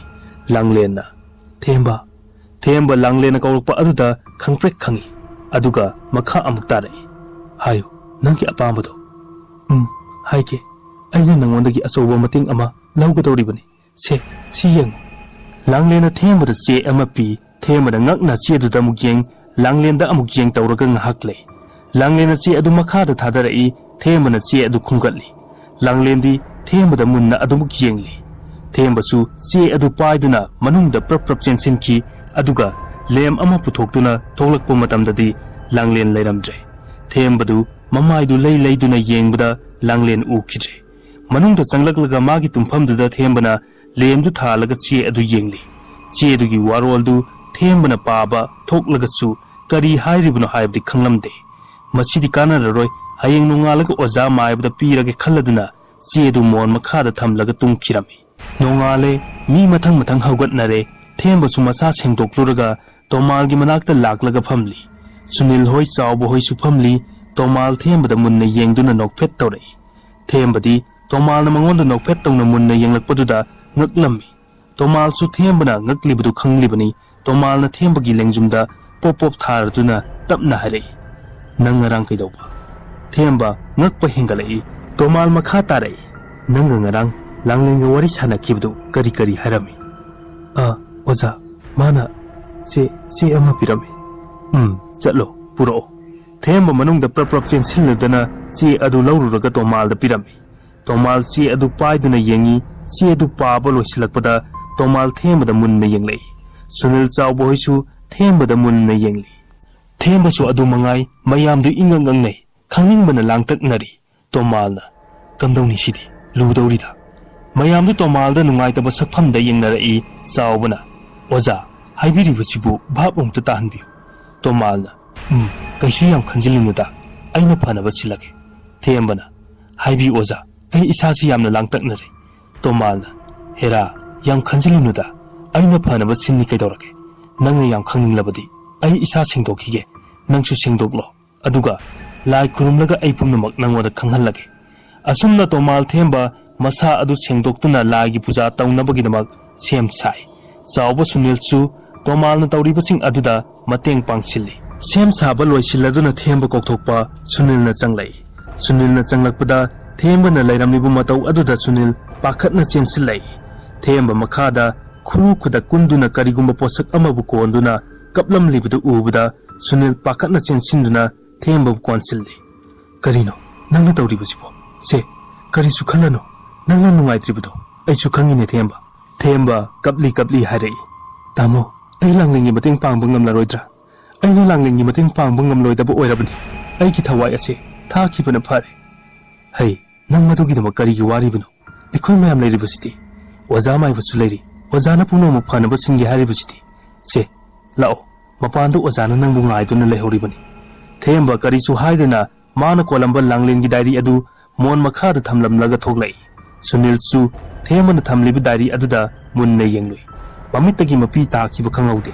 ꯂꯥꯡꯂꯦꯟꯅ, "ꯊꯦꯝꯕ꯫" ꯊꯦꯝꯕ ꯂꯥꯡꯂꯦꯟꯅ ꯀꯧꯔꯛꯄ ꯑꯗꯨꯗ ꯈꯪꯄ꯭ꯔꯦꯛ ꯈꯪꯏ꯫ ꯑꯗꯨꯒ ꯃꯈꯥ ꯑꯃꯨꯛ ꯇꯥꯔꯛꯏ, "ꯍꯥꯏꯌꯨ, ꯅꯪꯒꯤ ꯑꯄꯥꯝꯕꯗꯣ꯫" "ꯎꯝ, ꯍꯥꯏꯒꯦ꯫ ꯑꯩꯅ ꯅꯉꯣꯟꯗꯒꯤ ꯑꯆꯧꯕ ꯃꯇꯦꯡ ꯑꯃ ꯂꯧꯒꯗꯧꯔꯤꯕꯅꯤ꯫ ꯁꯦ, ꯁꯤ ꯌꯦꯡꯉꯨ꯫" ꯂꯥꯡꯂꯦꯟꯅ ꯊꯦꯝꯕꯗ ꯆꯦ ꯑꯃ ꯄꯤ꯫ ꯊꯦꯝꯕꯅ ꯉꯛꯅ ꯆꯦ ꯑꯗꯨꯗ ꯑꯃꯨꯛ ꯌꯦꯡ, ꯂꯥꯡꯂꯦꯟꯗ ꯑꯃꯨꯛ ꯌꯦꯡ ꯇꯧꯔꯒ ꯉꯥꯏꯍꯥꯛ ꯂꯩ꯫ ꯂꯥꯡꯂꯦꯟꯅ ꯆꯦ ꯑꯗꯨ ꯃꯈꯥꯗ ꯊꯥꯗꯔꯛꯏ꯫ ꯊꯦꯝꯕꯅ ꯆꯦ ꯑꯗꯨ ꯈꯨꯝꯒꯠꯂꯤ꯫ ꯂꯥꯡꯂꯦꯟꯗꯤ ꯊꯦꯝꯕꯗ ꯃꯨꯟꯅ ꯑꯗꯨꯃꯛ ꯌꯦꯡꯂꯤ꯫ ꯊꯦꯝꯕꯁꯨ ꯆꯦ ꯑꯗꯨ ꯄꯥꯏꯗꯨꯅ ꯃꯅꯨꯡꯗ ꯄ꯭ꯔꯞ ꯄ꯭ꯔꯞ ꯆꯦꯟꯁꯤꯟꯈꯤ꯫ ꯑꯗꯨꯒ ꯂꯦꯝ ꯑꯃ ꯄꯨꯊꯣꯛꯇꯨꯅ ꯊꯣꯛꯂꯛꯄ ꯃꯇꯝꯗꯗꯤ ꯂꯥꯡꯂꯦꯟ ꯂꯩꯔꯝꯗ꯭ꯔꯦ꯫ ꯊꯦꯝꯕꯗꯨ ꯃꯃꯥꯏꯗꯨ ꯂꯩ ꯂꯩꯗꯨꯅ ꯌꯦꯡꯕꯗ ꯂꯥꯡꯂꯦꯟ ꯎꯈꯤꯗ꯭ꯔꯦ꯫ ꯃꯅꯨꯡꯗ ꯆꯪꯂꯛꯂꯒ ꯃꯥꯒꯤ ꯇꯨꯝꯐꯝꯗꯨꯗ ꯊꯦꯝꯕꯅ ꯂꯦꯝꯗꯨ ꯊꯥꯜꯂꯒ ꯆꯦ ꯑꯗꯨ ꯌꯦꯡꯂꯤ꯫ ꯆꯦ ꯑꯗꯨꯒꯤ ꯋꯥꯔꯣꯜꯗꯨ ꯊꯦꯝꯕꯅ ꯄꯥꯕ ꯊꯣꯛꯂꯒꯁꯨ ꯀꯔꯤ ꯍꯥꯏꯔꯤꯕꯅꯣ ꯍꯥꯏꯕꯗꯤ ꯈꯪꯂꯝꯗꯦ꯫ "ꯃꯁꯤꯗꯤ ꯀꯥꯟꯅꯔꯔꯣꯏ, ꯍꯌꯦꯡ ꯅꯣꯡꯉꯥꯜꯂꯒ ꯑꯣꯖꯥ ꯃꯥꯏꯕꯗ ꯄꯤꯔꯒꯦ" ꯈꯜꯂꯗꯨꯅ ꯆꯦ ꯑꯗꯨ ꯃꯣꯟ ꯃꯈꯥꯗ ꯊꯝꯂꯒ ꯇꯨꯝꯈꯤꯔꯝꯃꯤ꯫ ꯅꯣꯡꯉꯥꯜꯂꯦ, ꯃꯤ ꯃꯊꯪ ꯃꯊꯪ ꯍꯧꯒꯠꯅꯔꯦ꯫ ꯊꯦꯝꯕꯁꯨ ꯃꯁꯥ ꯁꯦꯡꯗꯣꯛꯂꯨꯔꯒ ꯇꯣꯃꯥꯜꯒꯤ ꯃꯅꯥꯛꯇ ꯂꯥꯛꯂꯒ ꯐꯝꯂꯤ꯫ ꯁꯨꯅꯤꯜ ꯍꯣꯏ, ꯆꯥꯎꯕ ꯍꯣꯏꯁꯨ ꯐꯝꯂꯤ꯫ ꯇꯣꯃꯥꯜ ꯊꯦꯝꯕꯗ ꯃꯨꯟꯅ ꯌꯦꯡꯗꯨꯅ ꯅꯣꯛꯐꯦꯠ ꯇꯧꯔꯛꯏ꯫ ꯊꯦꯝꯕꯗꯤ ꯇꯣꯃꯥꯜꯅ ꯃꯉꯣꯟꯗ ꯅꯣꯛꯐꯦꯠ ꯇꯧꯅ ꯃꯨꯟꯅ ꯌꯦꯡꯂꯛꯄꯗꯨꯗ ꯉꯛꯂꯝꯃꯤ꯫ ꯇꯣꯃꯥꯜꯁꯨ ꯊꯦꯝꯕꯅ ꯉꯛꯂꯤꯕꯗꯨ ꯈꯪꯂꯤꯕꯅꯤ꯫ ꯇꯣꯃꯥꯜꯅ ꯊꯦꯝꯕꯒꯤ ꯂꯦꯡꯖꯨꯝꯗ ꯄꯣꯞ ꯄꯣꯞ ꯊꯥꯔꯗꯨꯅ ꯇꯞꯅ ꯍꯥꯏꯔꯛꯏ, "ꯅꯪ ꯉꯔꯥꯡ ꯀꯩꯗꯧꯕ?" ꯊꯦꯝꯕ ꯉꯛꯄ ꯍꯦꯟꯒꯠꯂꯛꯏ꯫ ꯇꯣꯃꯥꯜ ꯃꯈꯥ ꯇꯥꯔꯛꯏ, "ꯅꯪꯒ ꯉꯔꯥꯡ ꯂꯥꯡꯂꯦꯟꯒ ꯋꯥꯔꯤ ꯁꯥꯟꯅꯈꯤꯕꯗꯨ ꯀꯔꯤ ꯀꯔꯤ ꯍꯥꯏꯔꯝꯃꯤ?" "ꯑ, ꯑꯣꯖꯥ, ꯃꯥꯅ ꯆꯦ, ꯆꯦ ꯑꯃ ꯄꯤꯔꯝꯃꯤ꯫" "ꯎꯝ, ꯆꯠꯂꯣ, ꯄꯨꯔꯛꯑꯣ꯫" ꯊꯦꯝꯕ ꯃꯅꯨꯡꯗ ꯄ꯭ꯔꯞ ꯄ꯭ꯔꯞ ꯆꯦꯟꯁꯤꯜꯂꯗꯨꯅ ꯆꯦ ꯑꯗꯨ ꯂꯧꯔꯨꯔꯒ ꯇꯣꯃꯥꯜꯗ ꯄꯤꯔꯝꯃꯤ꯫ ꯇꯣꯃꯥꯜ ꯆꯦ ꯑꯗꯨ ꯄꯥꯏꯗꯨꯅ ꯌꯦꯡꯉꯤ꯫ ꯆꯦ ꯑꯗꯨ ꯄꯥꯕ ꯂꯣꯏꯁꯤꯜꯂꯛꯄꯗ ꯇꯣꯃꯥꯜ ꯊꯦꯝꯕꯗ ꯃꯨꯟꯅ ꯌꯦꯡꯂꯛꯏ꯫ ꯁꯨꯅꯤꯜ ꯆꯥꯎꯕ ꯍꯣꯏꯁꯨ ꯊꯦꯝꯕꯗ ꯃꯨꯟꯅ ꯌꯦꯡꯂꯤ꯫ ꯊꯦꯝꯕꯁꯨ ꯑꯗꯨ ꯃꯉꯥꯏ, ꯃꯌꯥꯝꯗꯨ ꯏꯉꯛ ꯉꯛꯅꯩ꯫ ꯈꯪꯅꯤꯡꯕꯅ ꯂꯥꯡꯇꯛꯅꯔꯤ꯫ ꯇꯣꯃꯥꯜꯅ, "ꯀꯝꯗꯧꯅꯤ ꯁꯤꯗꯤ? ꯂꯨꯗꯧꯔꯤꯗ!" ꯃꯌꯥꯝꯗꯨ ꯇꯣꯃꯥꯜꯗ ꯅꯨꯡꯉꯥꯏꯇꯕ ꯁꯛꯐꯝꯗ ꯌꯦꯡꯅꯔꯛꯏ꯫ ꯆꯥꯎꯕꯅ, "ꯑꯣꯖꯥ, ꯍꯥꯏꯕꯤꯔꯤꯕꯁꯤꯕꯨ ꯚꯥꯞ ꯑꯃꯨꯛꯇ ꯇꯥꯍꯟꯕꯤꯌꯨ꯫" ꯇꯣꯃꯥꯜꯅ, "ꯎꯝ, ꯀꯩꯁꯨ ꯌꯥꯝ ꯈꯟꯖꯤꯜꯂꯨꯅꯨꯗ, ꯑꯩꯅ ꯐꯅꯕ ꯁꯤꯜꯂꯒꯦ꯫" ꯊꯦꯝꯕꯅ, "ꯍꯥꯏꯕꯤꯌꯨ ꯑꯣꯖꯥ, ꯑꯩ ꯏꯁꯥꯁꯤ ꯌꯥꯝꯅ ꯂꯥꯡꯇꯛꯅꯔꯦ꯫" ꯇꯣꯃꯥꯜꯅ, "ꯍꯦꯔꯥ, ꯌꯥꯝ ꯈꯟꯖꯤꯜꯂꯨꯅꯨꯗ, ꯑꯩꯅ ꯐꯅꯕ ꯁꯤꯟꯅꯤ ꯀꯩꯗꯧꯔꯒꯦ꯫ ꯅꯪꯅ ꯌꯥꯝ ꯈꯪꯅꯤꯡꯂꯕꯗꯤ ꯑꯩ ꯏꯁꯥ ꯁꯦꯡꯗꯣꯛꯈꯤꯒꯦ, ꯅꯪꯁꯨ ꯁꯦꯡꯗꯣꯛꯂꯣ꯫ ꯑꯗꯨꯒ ꯂꯥꯏ ꯈꯨꯔꯨꯝꯂꯒ ꯑꯩ ꯄꯨꯝꯅꯃꯛ ꯅꯪꯉꯣꯟꯗ ꯈꯪꯍꯜꯂꯒꯦ꯫" ꯑꯁꯨꯝꯅ ꯇꯣꯃꯥꯜ ꯊꯦꯝꯕ ꯃꯁꯥ ꯑꯗꯨ ꯁꯦꯡꯗꯣꯛꯇꯨꯅ ꯂꯥꯏꯒꯤ ꯄꯨꯖꯥ ꯇꯧꯅꯕꯒꯤꯗꯃꯛ ꯁꯦꯝ ꯁꯥꯏ꯫ ꯆꯥꯎꯕ ꯁꯨꯅꯤꯜꯁꯨ ꯇꯣꯃꯥꯜꯅ ꯇꯧꯔꯤꯕꯁꯤꯡ ꯑꯗꯨꯗ ꯃꯇꯦꯡ ꯄꯥꯡꯁꯤꯜꯂꯤ꯫ ꯁꯦꯝ ꯁꯥꯕ ꯂꯣꯏꯁꯤꯜꯂꯗꯨꯅ ꯊꯦꯝꯕ ꯀꯧꯊꯣꯛꯄ ꯁꯨꯅꯤꯜꯅ ꯆꯪꯂꯛꯏ꯫ ꯁꯨꯅꯤꯜꯅ ꯆꯪꯂꯛꯄꯗ ꯊꯦꯝꯕꯅ ꯂꯩꯔꯝꯂꯤꯕ ꯃꯇꯧ ꯑꯗꯨꯗ ꯁꯨꯅꯤꯜ ꯄꯥꯈꯠꯅ ꯆꯦꯟꯁꯤꯜꯂꯛꯏ꯫ ꯊꯦꯝꯕ ꯃꯈꯥꯗ ꯈꯨꯔꯨ ꯈꯨꯗꯛ ꯀꯨꯟꯗꯨꯅ ꯀꯔꯤꯒꯨꯝꯕ ꯄꯣꯠꯁꯛ ꯑꯃꯕꯨ ꯀꯣꯟꯗꯨꯅ ꯀꯞꯂꯝꯂꯤꯕꯗꯨ ꯎꯕꯗ ꯁꯨꯅꯤꯜ ꯄꯥꯈꯠꯅ ꯆꯦꯟꯁꯤꯟꯗꯨꯅ ꯊꯦꯝꯕꯕꯨ ꯀꯣꯟꯁꯤꯜꯂꯤ꯫ "ꯀꯔꯤꯅꯣ ꯅꯪꯅ ꯇꯧꯔꯤꯕꯁꯤꯕꯣ? ꯁꯦ, ꯀꯔꯤꯁꯨ ꯈꯜꯂꯅꯨ꯫ ꯅꯪꯅ ꯅꯨꯡꯉꯥꯏꯇ꯭ꯔꯤꯕꯗꯣ ꯑꯩꯁꯨ ꯈꯪꯉꯤꯅꯦ ꯊꯦꯝꯕ꯫" ꯊꯦꯝꯕ ꯀꯞꯂꯤ ꯀꯞꯂꯤ ꯍꯥꯏꯔꯛꯏ꯫ "ꯇꯥꯃꯣ, ꯑꯩ ꯂꯥꯡꯂꯦꯟꯒꯤ ꯃꯇꯦꯡ ꯄꯥꯡꯕ ꯉꯝꯂꯔꯣꯏꯗ꯭ꯔꯥ? ꯑꯩꯅ ꯂꯥꯡꯂꯦꯟꯒꯤ ꯃꯇꯦꯡ ꯄꯥꯡꯕ ꯉꯝꯂꯣꯏꯗꯕ ꯑꯣꯏꯔꯕꯗꯤ ꯑꯩꯒꯤ ꯊꯋꯥꯏ ꯑꯁꯦ ꯊꯥꯈꯤꯕꯅ ꯐꯔꯦ꯫" "ꯍꯩ, ꯅꯪ ꯃꯗꯨꯒꯤꯗꯃꯛ ꯀꯔꯤꯒꯤ ꯋꯥꯔꯤꯕꯅꯣ? ꯑꯩꯈꯣꯏ ꯃꯌꯥꯝ ꯂꯩꯔꯤꯕꯁꯤꯗꯤ꯫ ꯑꯣꯖꯥ ꯃꯥꯏꯕꯁꯨ ꯂꯩꯔꯤ꯫ ꯑꯣꯖꯥꯅ ꯄꯨꯝꯅꯃꯛ ꯐꯅꯕ ꯁꯤꯟꯒꯦ ꯍꯥꯏꯔꯤꯕꯁꯤꯗꯤ꯫ ꯁꯦ, ꯂꯥꯛꯑꯣ, ꯃꯄꯥꯟꯗ ꯑꯣꯖꯥꯅ ꯅꯪꯕꯨ ꯉꯥꯏꯗꯨꯅ ꯂꯩꯍꯧꯔꯤꯕꯅꯤ꯫" ꯊꯦꯝꯕ ꯀꯔꯤꯁꯨ ꯍꯥꯏꯗꯅ ꯃꯥꯅ ꯀꯣꯜꯂꯝꯕ ꯂꯥꯡꯂꯦꯟꯒꯤ ꯗꯥꯏꯔꯤ ꯑꯗꯨ ꯃꯣꯟ ꯃꯈꯥꯗ ꯊꯝꯂꯝꯂꯒ ꯊꯣꯛꯂꯛꯏ꯫ ꯁꯨꯅꯤꯜꯁꯨ ꯊꯦꯝꯕꯅ ꯊꯝꯂꯤꯕ ꯗꯥꯏꯔꯤ ꯑꯗꯨꯗ ꯃꯨꯟꯅ ꯌꯦꯡꯂꯨꯏ꯫ ꯃꯃꯤꯠꯇꯒꯤ ꯃꯄꯤ ꯇꯥꯈꯤꯕ ꯈꯪꯍꯧꯗꯦ꯫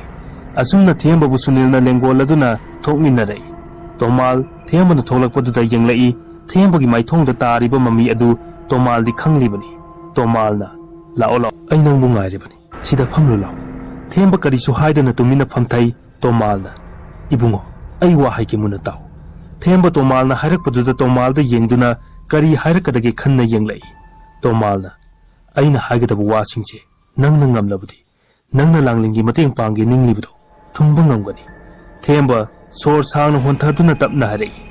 ꯑꯁꯨꯝꯅ ꯊꯦꯝꯕꯕꯨ ꯁꯨꯅꯤꯜꯅ ꯂꯦꯡꯒꯣꯜꯂꯗꯨꯅ ꯊꯣꯛꯃꯤꯟꯅꯔꯛꯏ꯫ ꯇꯣꯃꯥꯜ ꯊꯦꯝꯕꯅ ꯊꯣꯛꯂꯛꯄꯗꯨꯗ ꯌꯦꯡꯂꯛꯏ꯫ ꯊꯦꯝꯕꯒꯤ ꯃꯥꯏꯊꯣꯡꯗ ꯇꯥꯔꯤꯕ ꯃꯃꯤ ꯑꯗꯨ ꯇꯣꯃꯥꯜꯗꯤ ꯈꯪꯂꯤꯕꯅꯤ꯫ ꯇꯣꯃꯥꯜꯅ, "ꯂꯥꯛꯑꯣ, ꯂꯥꯛꯑꯣ, ꯑꯩ ꯅꯪꯕꯨ ꯉꯥꯏꯔꯤꯕꯅꯤ꯫ ꯁꯤꯗ ꯐꯝꯂꯨ ꯂꯥꯎ꯫" ꯊꯦꯝꯕ ꯀꯔꯤꯁꯨ ꯍꯥꯏꯗꯅ ꯇꯨꯃꯤꯟꯅ ꯐꯝꯊꯩ꯫ ꯇꯣꯃꯥꯜꯅ, "ꯏꯕꯨꯡꯉꯣ, ꯑꯩ ꯋꯥ ꯍꯥꯏꯒꯦ ꯃꯨꯟꯅ ꯇꯥꯎ꯫" ꯊꯦꯝꯕ ꯇꯣꯃꯥꯜꯅ ꯍꯥꯏꯔꯛꯄꯗꯨꯗ ꯇꯣꯃꯥꯜꯗ ꯌꯦꯡꯗꯨꯅ ꯀꯔꯤ ꯍꯥꯏꯔꯛꯀꯗꯒꯦ ꯈꯟꯅ ꯌꯦꯡꯂꯛꯏ꯫ ꯇꯣꯃꯥꯜꯅ, "ꯑꯩꯅ ꯍꯥꯏꯒꯗꯕ ꯋꯥꯁꯤꯡꯁꯦ ꯅꯪꯅ ꯉꯝꯂꯕꯗꯤ, ꯅꯪꯅ ꯂꯥꯡꯂꯦꯟꯒꯤ ꯃꯇꯦꯡ ꯄꯥꯡꯒꯦ ꯅꯤꯡꯂꯤꯕꯗꯣ ꯊꯨꯡꯕ ꯉꯝꯒꯅꯤ꯫" ꯊꯦꯝꯕ ꯁꯣꯔ ꯁꯥꯡꯅ ꯍꯣꯟꯊꯗꯨꯅ ꯇꯞꯅ ꯍꯥꯏꯔꯛꯏ꯫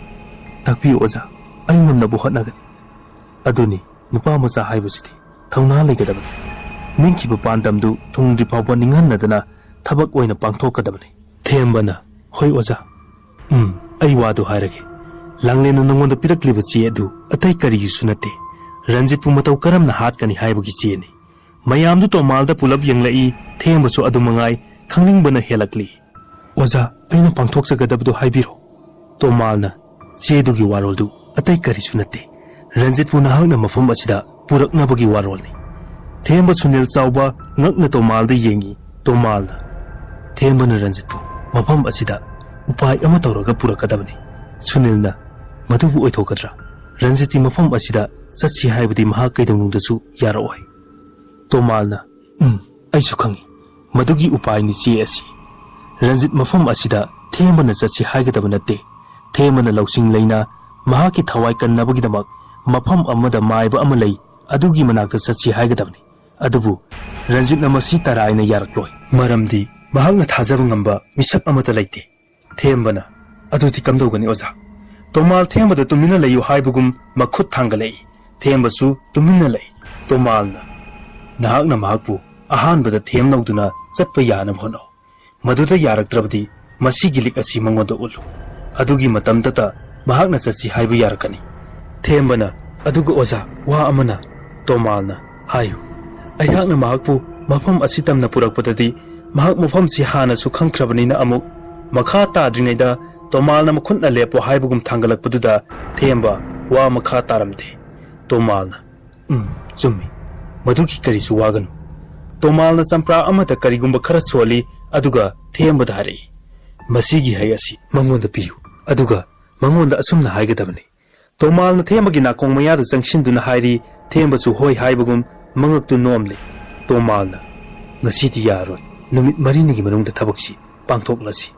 "ꯇꯥꯛꯄꯤꯌꯨ ꯑꯣꯖꯥ, ꯑꯩ ꯉꯝꯅꯕ ꯍꯣꯠꯅꯒꯅꯤ꯫" ꯑꯗꯨꯅꯤ ꯅꯨꯄꯥ ꯃꯆꯥ ꯍꯥꯏꯕꯁꯤꯗꯤ, ꯊꯧꯅꯥ ꯂꯩꯒꯗꯕꯅꯤ꯫ ꯅꯤꯡꯈꯤꯕ ꯄꯥꯟꯗꯝꯗꯨ ꯊꯨꯡꯗ꯭ꯔꯤ ꯐꯥꯎꯕ ꯅꯤꯡꯍꯟꯅꯗꯅ ꯊꯕꯛ ꯑꯣꯏꯅ ꯄꯥꯡꯊꯣꯛꯀꯗꯕꯅꯤ꯫ ꯊꯦꯝꯕꯅ, "ꯍꯣꯏ ꯑꯣꯖꯥ, ꯎꯝ, ꯑꯩ ꯋꯥꯗꯨ ꯍꯥꯏꯔꯒꯦ꯫ ꯂꯥꯡꯂꯦꯟꯅ ꯅꯉꯣꯟꯗ ꯄꯤꯔꯛꯂꯤꯕ ꯆꯦ ꯑꯗꯨ ꯑꯇꯩ ꯀꯔꯤꯒꯤꯁꯨ ꯅꯠꯇꯦ, ꯔꯟꯖꯤꯠꯄꯨ ꯃꯇꯧ ꯀꯔꯝꯅ ꯍꯥꯠꯀꯅꯤ ꯍꯥꯏꯕꯒꯤ ꯆꯦꯅꯤ꯫ ꯃꯌꯥꯝꯗꯨ ꯇꯣꯃꯥꯜꯗ ꯄꯨꯂꯞ ꯌꯦꯡꯂꯛꯏ꯫ ꯊꯦꯝꯕꯁꯨ ꯑꯗꯨ ꯃꯉꯥꯏ, ꯈꯪꯅꯤꯡꯕꯅ ꯍꯦꯜꯂꯛꯂꯤ꯫ "ꯑꯣꯖꯥ, ꯑꯩꯅ ꯄꯥꯡꯊꯣꯛꯆꯒꯗꯕꯗꯨ ꯍꯥꯏꯕꯤꯔꯣ꯫" ꯇꯣꯃꯥꯜꯅ, "ꯆꯦꯗꯨꯒꯤ ꯋꯥꯔꯣꯜꯗꯨ ꯑꯇꯩ ꯀꯔꯤꯁꯨ ꯅꯠꯇꯦ꯫ ꯔꯟꯖꯤꯠꯄꯨ ꯅꯍꯥꯛꯅ ꯃꯐꯝ ꯑꯁꯤꯗ ꯄꯨꯔꯛꯅꯕꯒꯤ ꯋꯥꯔꯣꯜꯅꯤ꯫" ꯊꯦꯝꯕ ꯁꯨꯅꯤꯜ ꯆꯥꯎꯕ ꯉꯛꯅ ꯇꯣꯃꯥꯜꯗ ꯌꯦꯡꯉꯤ꯫ ꯇꯣꯃꯥꯜꯅ, "ꯊꯦꯝꯕꯅ ꯔꯟꯖꯤꯠꯄꯨ ꯃꯐꯝ ꯑꯁꯤꯗ ꯎꯄꯥꯏ ꯑꯃ ꯇꯧꯔꯒ ꯄꯨꯔꯛꯀꯗꯕꯅꯤ꯫" ꯁꯨꯅꯤꯜꯅ, "ꯃꯗꯨꯕꯨ ꯑꯣꯏꯊꯣꯛꯀꯗ꯭ꯔꯥ? ꯔꯟꯖꯤꯠꯇꯤ ꯃꯐꯝ ꯑꯁꯤꯗ ꯆꯠꯁꯤ ꯍꯥꯏꯕꯗꯤ ꯃꯍꯥꯛ ꯀꯩꯗꯧꯅꯨꯡꯗꯁꯨ ꯌꯥꯔꯛꯑꯣꯏ꯫" ꯇꯣꯃꯥꯜꯅ, "ꯎꯝ, ꯑꯩꯁꯨ ꯈꯪꯏ꯫ ꯃꯗꯨꯒꯤ ꯎꯄꯥꯏꯅꯤ ꯆꯦ ꯑꯁꯤ꯫ ꯔꯟꯖꯤꯠ ꯃꯐꯝ ꯑꯁꯤꯗ ꯊꯦꯝꯕꯅ ꯆꯠꯁꯤ ꯍꯥꯏꯒꯗꯕ ꯅꯠꯇꯦ꯫ ꯊꯦꯝꯕꯅ ꯂꯧꯁꯤꯡ ꯂꯩꯅ ꯃꯍꯥꯛꯀꯤ ꯊꯋꯥꯏ ꯀꯟꯅꯕꯒꯤꯗꯃꯛ ꯃꯐꯝ ꯑꯃꯗ ꯃꯥꯏꯕ ꯑꯃ ꯂꯩ, ꯑꯗꯨꯒꯤ ꯃꯅꯥꯛꯇ ꯆꯠꯁꯤ ꯍꯥꯏꯒꯗꯕꯅꯤ꯫ ꯑꯗꯨꯕꯨ ꯔꯟꯖꯤꯠꯅ ꯃꯁꯤ ꯇꯔꯥꯏꯅ ꯌꯥꯔꯛꯂꯣꯏ꯫ ꯃꯔꯝꯗꯤ ꯃꯍꯥꯛꯅ ꯊꯥꯖꯕ ꯉꯝꯕ ꯃꯤꯁꯛ ꯑꯃꯠꯇ ꯂꯩꯇꯦ꯫" ꯊꯦꯝꯕꯅ, "ꯑꯗꯨꯗꯤ ꯀꯝꯗꯧꯒꯅꯤ ꯑꯣꯖꯥ?" ꯇꯣꯃꯥꯜ ꯊꯦꯝꯕꯗ ꯇꯨꯃꯤꯟꯅ ꯂꯩꯌꯨ ꯍꯥꯏꯕꯒꯨꯝ ꯃꯈꯨꯠ ꯊꯥꯡꯒꯠꯂꯛꯏ꯫ ꯊꯦꯝꯕꯁꯨ ꯇꯨꯃꯤꯟꯅ ꯂꯩ꯫ ꯇꯣꯃꯥꯜꯅ, "ꯅꯍꯥꯛꯅ ꯃꯍꯥꯛꯄꯨ ꯑꯍꯥꯟꯕꯗ ꯊꯦꯝ ꯂꯧꯗꯨꯅ ꯆꯠꯄ ꯌꯥꯅꯕ ꯍꯣꯠꯅꯧ꯫ ꯃꯗꯨꯗ ꯌꯥꯔꯛꯇ꯭ꯔꯕꯗꯤ ꯃꯁꯤꯒꯤ ꯂꯤꯛ ꯑꯁꯤ ꯃꯉꯣꯟꯗ ꯎꯠꯂꯨ꯫ ꯑꯗꯨꯒꯤ ꯃꯇꯝꯗꯇ ꯃꯍꯥꯛꯅ ꯆꯠꯁꯤ ꯍꯥꯏꯕ ꯌꯥꯔꯛꯀꯅꯤ꯫" ꯊꯦꯝꯕꯅ, "ꯑꯗꯨꯒ ꯑꯣꯖꯥ, ꯋꯥ ꯑꯃꯅ꯫" ꯇꯣꯃꯥꯜꯅ, "ꯍꯥꯏꯌꯨ꯫" "ꯑꯩꯍꯥꯛꯅ ꯃꯍꯥꯛꯄꯨ ꯃꯐꯝ ꯑꯁꯤ ꯇꯝꯅ ꯄꯨꯔꯛꯄꯗꯗꯤ ꯃꯍꯥꯛ ꯃꯐꯝꯁꯤ ꯍꯥꯟꯅꯁꯨ ꯈꯪꯈ꯭ꯔꯕꯅꯤꯅ ꯑꯃꯨꯛ ꯃꯈꯥ ꯇꯥꯗ꯭ꯔꯤꯉꯩꯗ ꯇꯣꯃꯥꯜꯅ ꯃꯈꯨꯠꯅ ꯂꯦꯞꯄꯣ ꯍꯥꯏꯕꯒꯨꯝ ꯊꯥꯡꯒꯠꯂꯛꯄꯗꯨꯗ ꯊꯦꯝꯕ ꯋꯥ ꯃꯈꯥ ꯇꯥꯔꯝꯗꯦ꯫" ꯇꯣꯃꯥꯜꯅ, "ꯎꯝ, ꯆꯨꯝꯃꯤ꯫ ꯃꯗꯨꯒꯤ ꯀꯔꯤꯁꯨ ꯋꯥꯒꯅꯨ꯫" ꯇꯣꯃꯥꯜꯅ ꯆꯝꯄ꯭ꯔꯥ ꯑꯃꯗ ꯀꯔꯤꯒꯨꯝꯕ ꯈꯔ ꯁꯣꯜꯂꯤ, ꯑꯗꯨꯒ ꯊꯦꯝꯕꯗ ꯍꯥꯏꯔꯛꯏ, "ꯃꯁꯤꯒꯤ ꯍꯩ ꯑꯁꯤ ꯃꯉꯣꯟꯗ ꯄꯤꯌꯨ, ꯑꯗꯨꯒ ꯃꯉꯣꯟꯗ ꯑꯁꯨꯝꯅ ꯍꯥꯏꯒꯗꯕꯅꯤ꯫" ꯇꯣꯃꯥꯜꯅ ꯊꯦꯝꯕꯒꯤ ꯅꯥꯀꯣꯡ ꯃꯌꯥꯗ ꯆꯪꯁꯤꯟꯗꯨꯅ ꯍꯥꯏꯔꯤ꯫ ꯊꯦꯝꯕꯁꯨ ꯍꯣꯏ ꯍꯥꯏꯕꯒꯨꯝ ꯃꯉꯛꯇꯨ ꯅꯣꯝꯂꯤ꯫ ꯇꯣꯃꯥꯜꯅ, "ꯉꯁꯤꯗꯤ ꯌꯥꯔꯣꯏ꯫ ꯅꯨꯃꯤꯠ ꯃꯔꯤꯅꯤꯒꯤ ꯃꯅꯨꯡꯗ ꯊꯕꯛꯁꯤ ꯄꯥꯡꯊꯣꯛꯂꯁꯤ꯫"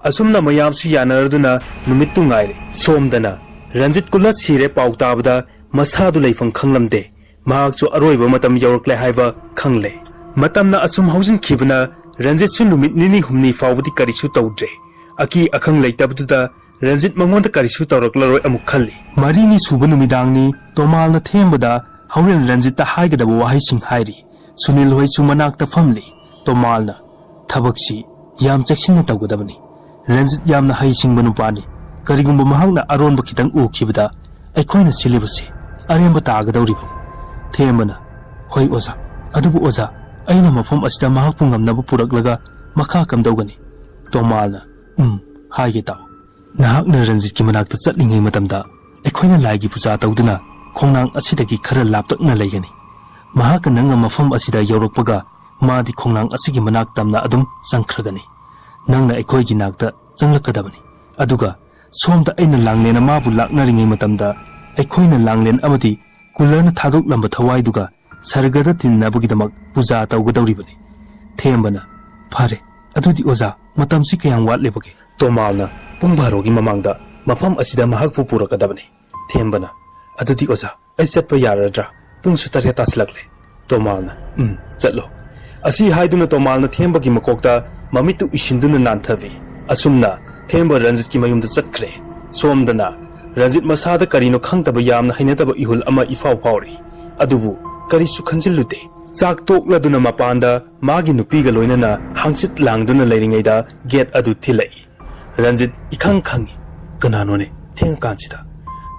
ꯑꯁꯨꯝꯅ ꯃꯌꯥꯝꯁꯨ ꯌꯥꯅꯔꯗꯨꯅ ꯅꯨꯃꯤꯠꯇꯨ ꯉꯥꯏꯔꯦ꯫ ꯁꯣꯝꯗꯅ ꯔꯟꯖꯤꯠ ꯀꯨꯂꯠ ꯁꯤꯔꯦ ꯄꯥꯎ ꯇꯥꯕꯗ ꯃꯁꯥꯗꯨ ꯂꯩꯐꯝ ꯈꯪꯂꯝꯗꯦ꯫ ꯃꯍꯥꯛꯁꯨ ꯑꯔꯣꯏꯕ ꯃꯇꯝ ꯌꯧꯔꯛꯂꯦ ꯍꯥꯏꯕ ꯈꯪꯂꯦ꯫ ꯃꯇꯝꯅ ꯑꯁꯨꯝ ꯍꯧꯖꯤꯟꯈꯤꯕꯅ ꯔꯟꯖꯤꯠꯁꯨ ꯅꯨꯃꯤꯠ ꯅꯤꯅꯤ ꯍꯨꯝꯅꯤ ꯐꯥꯎꯕꯗꯤ ꯀꯔꯤꯁꯨ ꯇꯧꯗ꯭ꯔꯦ꯫ ꯑꯀꯤ ꯑꯈꯪ ꯂꯩꯇꯕꯗꯨꯗ ꯔꯟꯖꯤꯠ ꯃꯉꯣꯟꯗ ꯀꯔꯤꯁꯨ ꯇꯧꯔꯛꯂꯔꯣꯏ ꯑꯃꯨꯛ ꯈꯜꯂꯤ꯫ ꯃꯔꯤꯅꯤ ꯁꯨꯕ ꯅꯨꯃꯤꯗꯥꯡꯅꯤ꯫ ꯇꯣꯃꯥꯜꯅ ꯊꯦꯝꯕꯗ ꯍꯣꯔꯦꯟ ꯔꯟꯖꯤꯠꯇ ꯍꯥꯏꯒꯗꯕ ꯋꯥꯍꯩꯁꯤꯡ ꯍꯥꯏꯔꯤ꯫ ꯁꯨꯅꯤꯜ ꯍꯣꯏꯁꯨ ꯃꯅꯥꯛꯇ ꯐꯝꯂꯤ꯫ ꯇꯣꯃꯥꯜꯅ, "ꯊꯕꯛꯁꯤ ꯌꯥꯝ ꯆꯦꯛꯁꯤꯟꯅ ꯇꯧꯒꯗꯕꯅꯤ꯫ ꯔꯟꯖꯤꯠ ꯌꯥꯝꯅ ꯍꯩꯁꯤꯡꯕ ꯅꯨꯄꯥꯅꯤ꯫ ꯀꯔꯤꯒꯨꯝꯕ ꯃꯍꯥꯛꯅ ꯑꯔꯣꯟꯕ ꯈꯤꯇꯪ ꯎꯈꯤꯕꯗ ꯑꯩꯈꯣꯏꯅ ꯁꯤꯜꯂꯤꯕꯁꯤ ꯑꯔꯦꯝꯕ ꯇꯥꯒꯗꯧꯔꯤꯕꯅꯤ꯫ ꯊꯦꯝꯕꯅ, "ꯍꯣꯏ ꯑꯣꯖꯥ, ꯑꯗꯨꯕꯨ ꯑꯣꯖꯥ, ꯑꯩꯅ ꯃꯐꯝ ꯑꯁꯤꯗ ꯃꯍꯥꯛꯄꯨ ꯉꯝꯅꯕ ꯄꯨꯔꯛꯂꯒ ꯃꯈꯥ ꯀꯝꯗꯧꯒꯅꯤ?" ꯇꯣꯃꯥꯜꯅ, "ꯎꯝ, ꯍꯥꯏꯒꯦ ꯇꯥꯎ꯫ ꯅꯍꯥꯛꯅ ꯔꯟꯖꯤꯠꯀꯤ ꯃꯅꯥꯛꯇ ꯆꯠꯂꯤꯉꯩ ꯃꯇꯝꯗ ꯑꯩꯈꯣꯏꯅ ꯂꯥꯏꯒꯤ ꯄꯨꯖꯥ ꯇꯧꯗꯨꯅ ꯈꯣꯡꯅꯥꯡ ꯑꯁꯤꯗꯒꯤ ꯈꯔ ꯂꯥꯞꯇꯛꯅ ꯂꯩꯒꯅꯤ꯫ ꯃꯍꯥꯛꯀ ꯅꯪꯒ ꯃꯐꯝ ꯑꯁꯤꯗ ꯌꯧꯔꯛꯄꯒ ꯃꯥꯗꯤ ꯈꯣꯡꯅꯥꯡ ꯑꯁꯤꯒꯤ ꯃꯅꯥꯛ ꯇꯝꯅ ꯑꯗꯨꯝ ꯆꯪꯈ꯭ꯔꯒꯅꯤ꯫ ꯅꯪꯅ ꯑꯩꯈꯣꯏꯒꯤ ꯅꯥꯛꯇ ꯆꯪꯂꯛꯀꯗꯕꯅꯤ꯫ ꯑꯗꯨꯒ ꯁꯣꯝꯗ ꯑꯩꯅ ꯂꯥꯡꯂꯦꯟ ꯑꯃꯕꯨ ꯂꯥꯛꯅꯔꯤꯉꯩ ꯃꯇꯝꯗ ꯑꯩꯈꯣꯏꯅ ꯂꯥꯡꯂꯦꯟ ꯑꯃꯗꯤ ꯀꯨꯂꯔꯅ ꯊꯥꯗꯣꯛꯂꯝꯕ ꯊꯋꯥꯏꯗꯨꯒ ꯁꯔꯒꯗ ꯇꯤꯟꯅꯕꯒꯤꯗꯃꯛ ꯄꯨꯖꯥ ꯇꯧꯒꯗꯧꯔꯤꯕꯅꯤ꯫" ꯊꯦꯝꯕꯅ, "ꯐꯔꯦ, ꯑꯗꯨꯗꯤ ꯑꯣꯖꯥ, ꯃꯇꯝꯁꯤ ꯀꯌꯥꯝ ꯋꯥꯠꯂꯤꯕꯒꯦ?" ꯇꯣꯃꯥꯜꯅ, "ꯄꯨꯡ ꯕꯥꯔꯣꯒꯤ ꯃꯃꯥꯡꯗ ꯃꯐꯝ ꯑꯁꯤꯗ ꯃꯍꯥꯛꯄꯨ ꯄꯨꯔꯛꯀꯗꯕꯅꯤ꯫" ꯊꯦꯝꯕꯅ, "ꯑꯗꯨꯗꯤ ꯑꯣꯖꯥ, ꯑꯩ ꯆꯠꯄ ꯌꯥꯔꯗ꯭ꯔꯥ? ꯄꯨꯡꯁꯨ ꯇꯔꯦꯠ ꯇꯥꯁꯤꯜꯂꯛꯂꯦ꯫" ꯇꯣꯃꯥꯜꯅ, "ꯎꯝ, ꯆꯠꯂꯣ꯫" ꯑꯁꯤ ꯍꯥꯏꯗꯨꯅ ꯇꯣꯃꯥꯜꯅ ꯊꯦꯝꯕꯒꯤ ꯃꯀꯣꯛꯇ ꯃꯃꯤꯠꯇꯨ ꯏꯁꯤꯟꯗꯨꯅ ꯅꯥꯟꯊꯕꯤ꯫ ꯑꯁꯨꯝꯅ ꯊꯦꯝꯕ ꯔꯟꯖꯤꯠꯀꯤ ꯃꯌꯨꯝꯗ ꯆꯠꯈ꯭ꯔꯦ꯫ ꯁꯣꯝꯗꯅ ꯔꯟꯖꯤꯠ ꯃꯁꯥꯗ ꯀꯔꯤꯅꯣ ꯈꯪꯗꯕ ꯌꯥꯝꯅ ꯍꯩꯅꯗꯕ ꯏꯍꯨꯜ ꯑꯃ ꯏꯐꯥꯎ ꯐꯥꯎꯔꯤ꯫ ꯑꯗꯨꯕꯨ ꯀꯔꯤꯁꯨ ꯈꯟꯖꯤꯜꯂꯨꯗꯦ꯫ ꯆꯥꯛ ꯇꯣꯛꯂꯗꯨꯅ ꯃꯄꯥꯟꯗ ꯃꯥꯒꯤ ꯅꯨꯄꯤꯒ ꯂꯣꯏꯅꯅ ꯍꯥꯡꯆꯤꯠ ꯂꯥꯡꯗꯨꯅ ꯂꯩꯔꯤꯉꯩꯗ ꯒꯦꯠ ꯑꯗꯨ ꯊꯤꯜꯂꯛꯏ꯫ ꯔꯟꯖꯤꯠ ꯏꯈꯪ ꯈꯪꯏ꯫ "ꯀꯅꯥꯅꯣꯅꯦ ꯊꯦꯡꯉꯀꯥꯟꯁꯤꯗ?"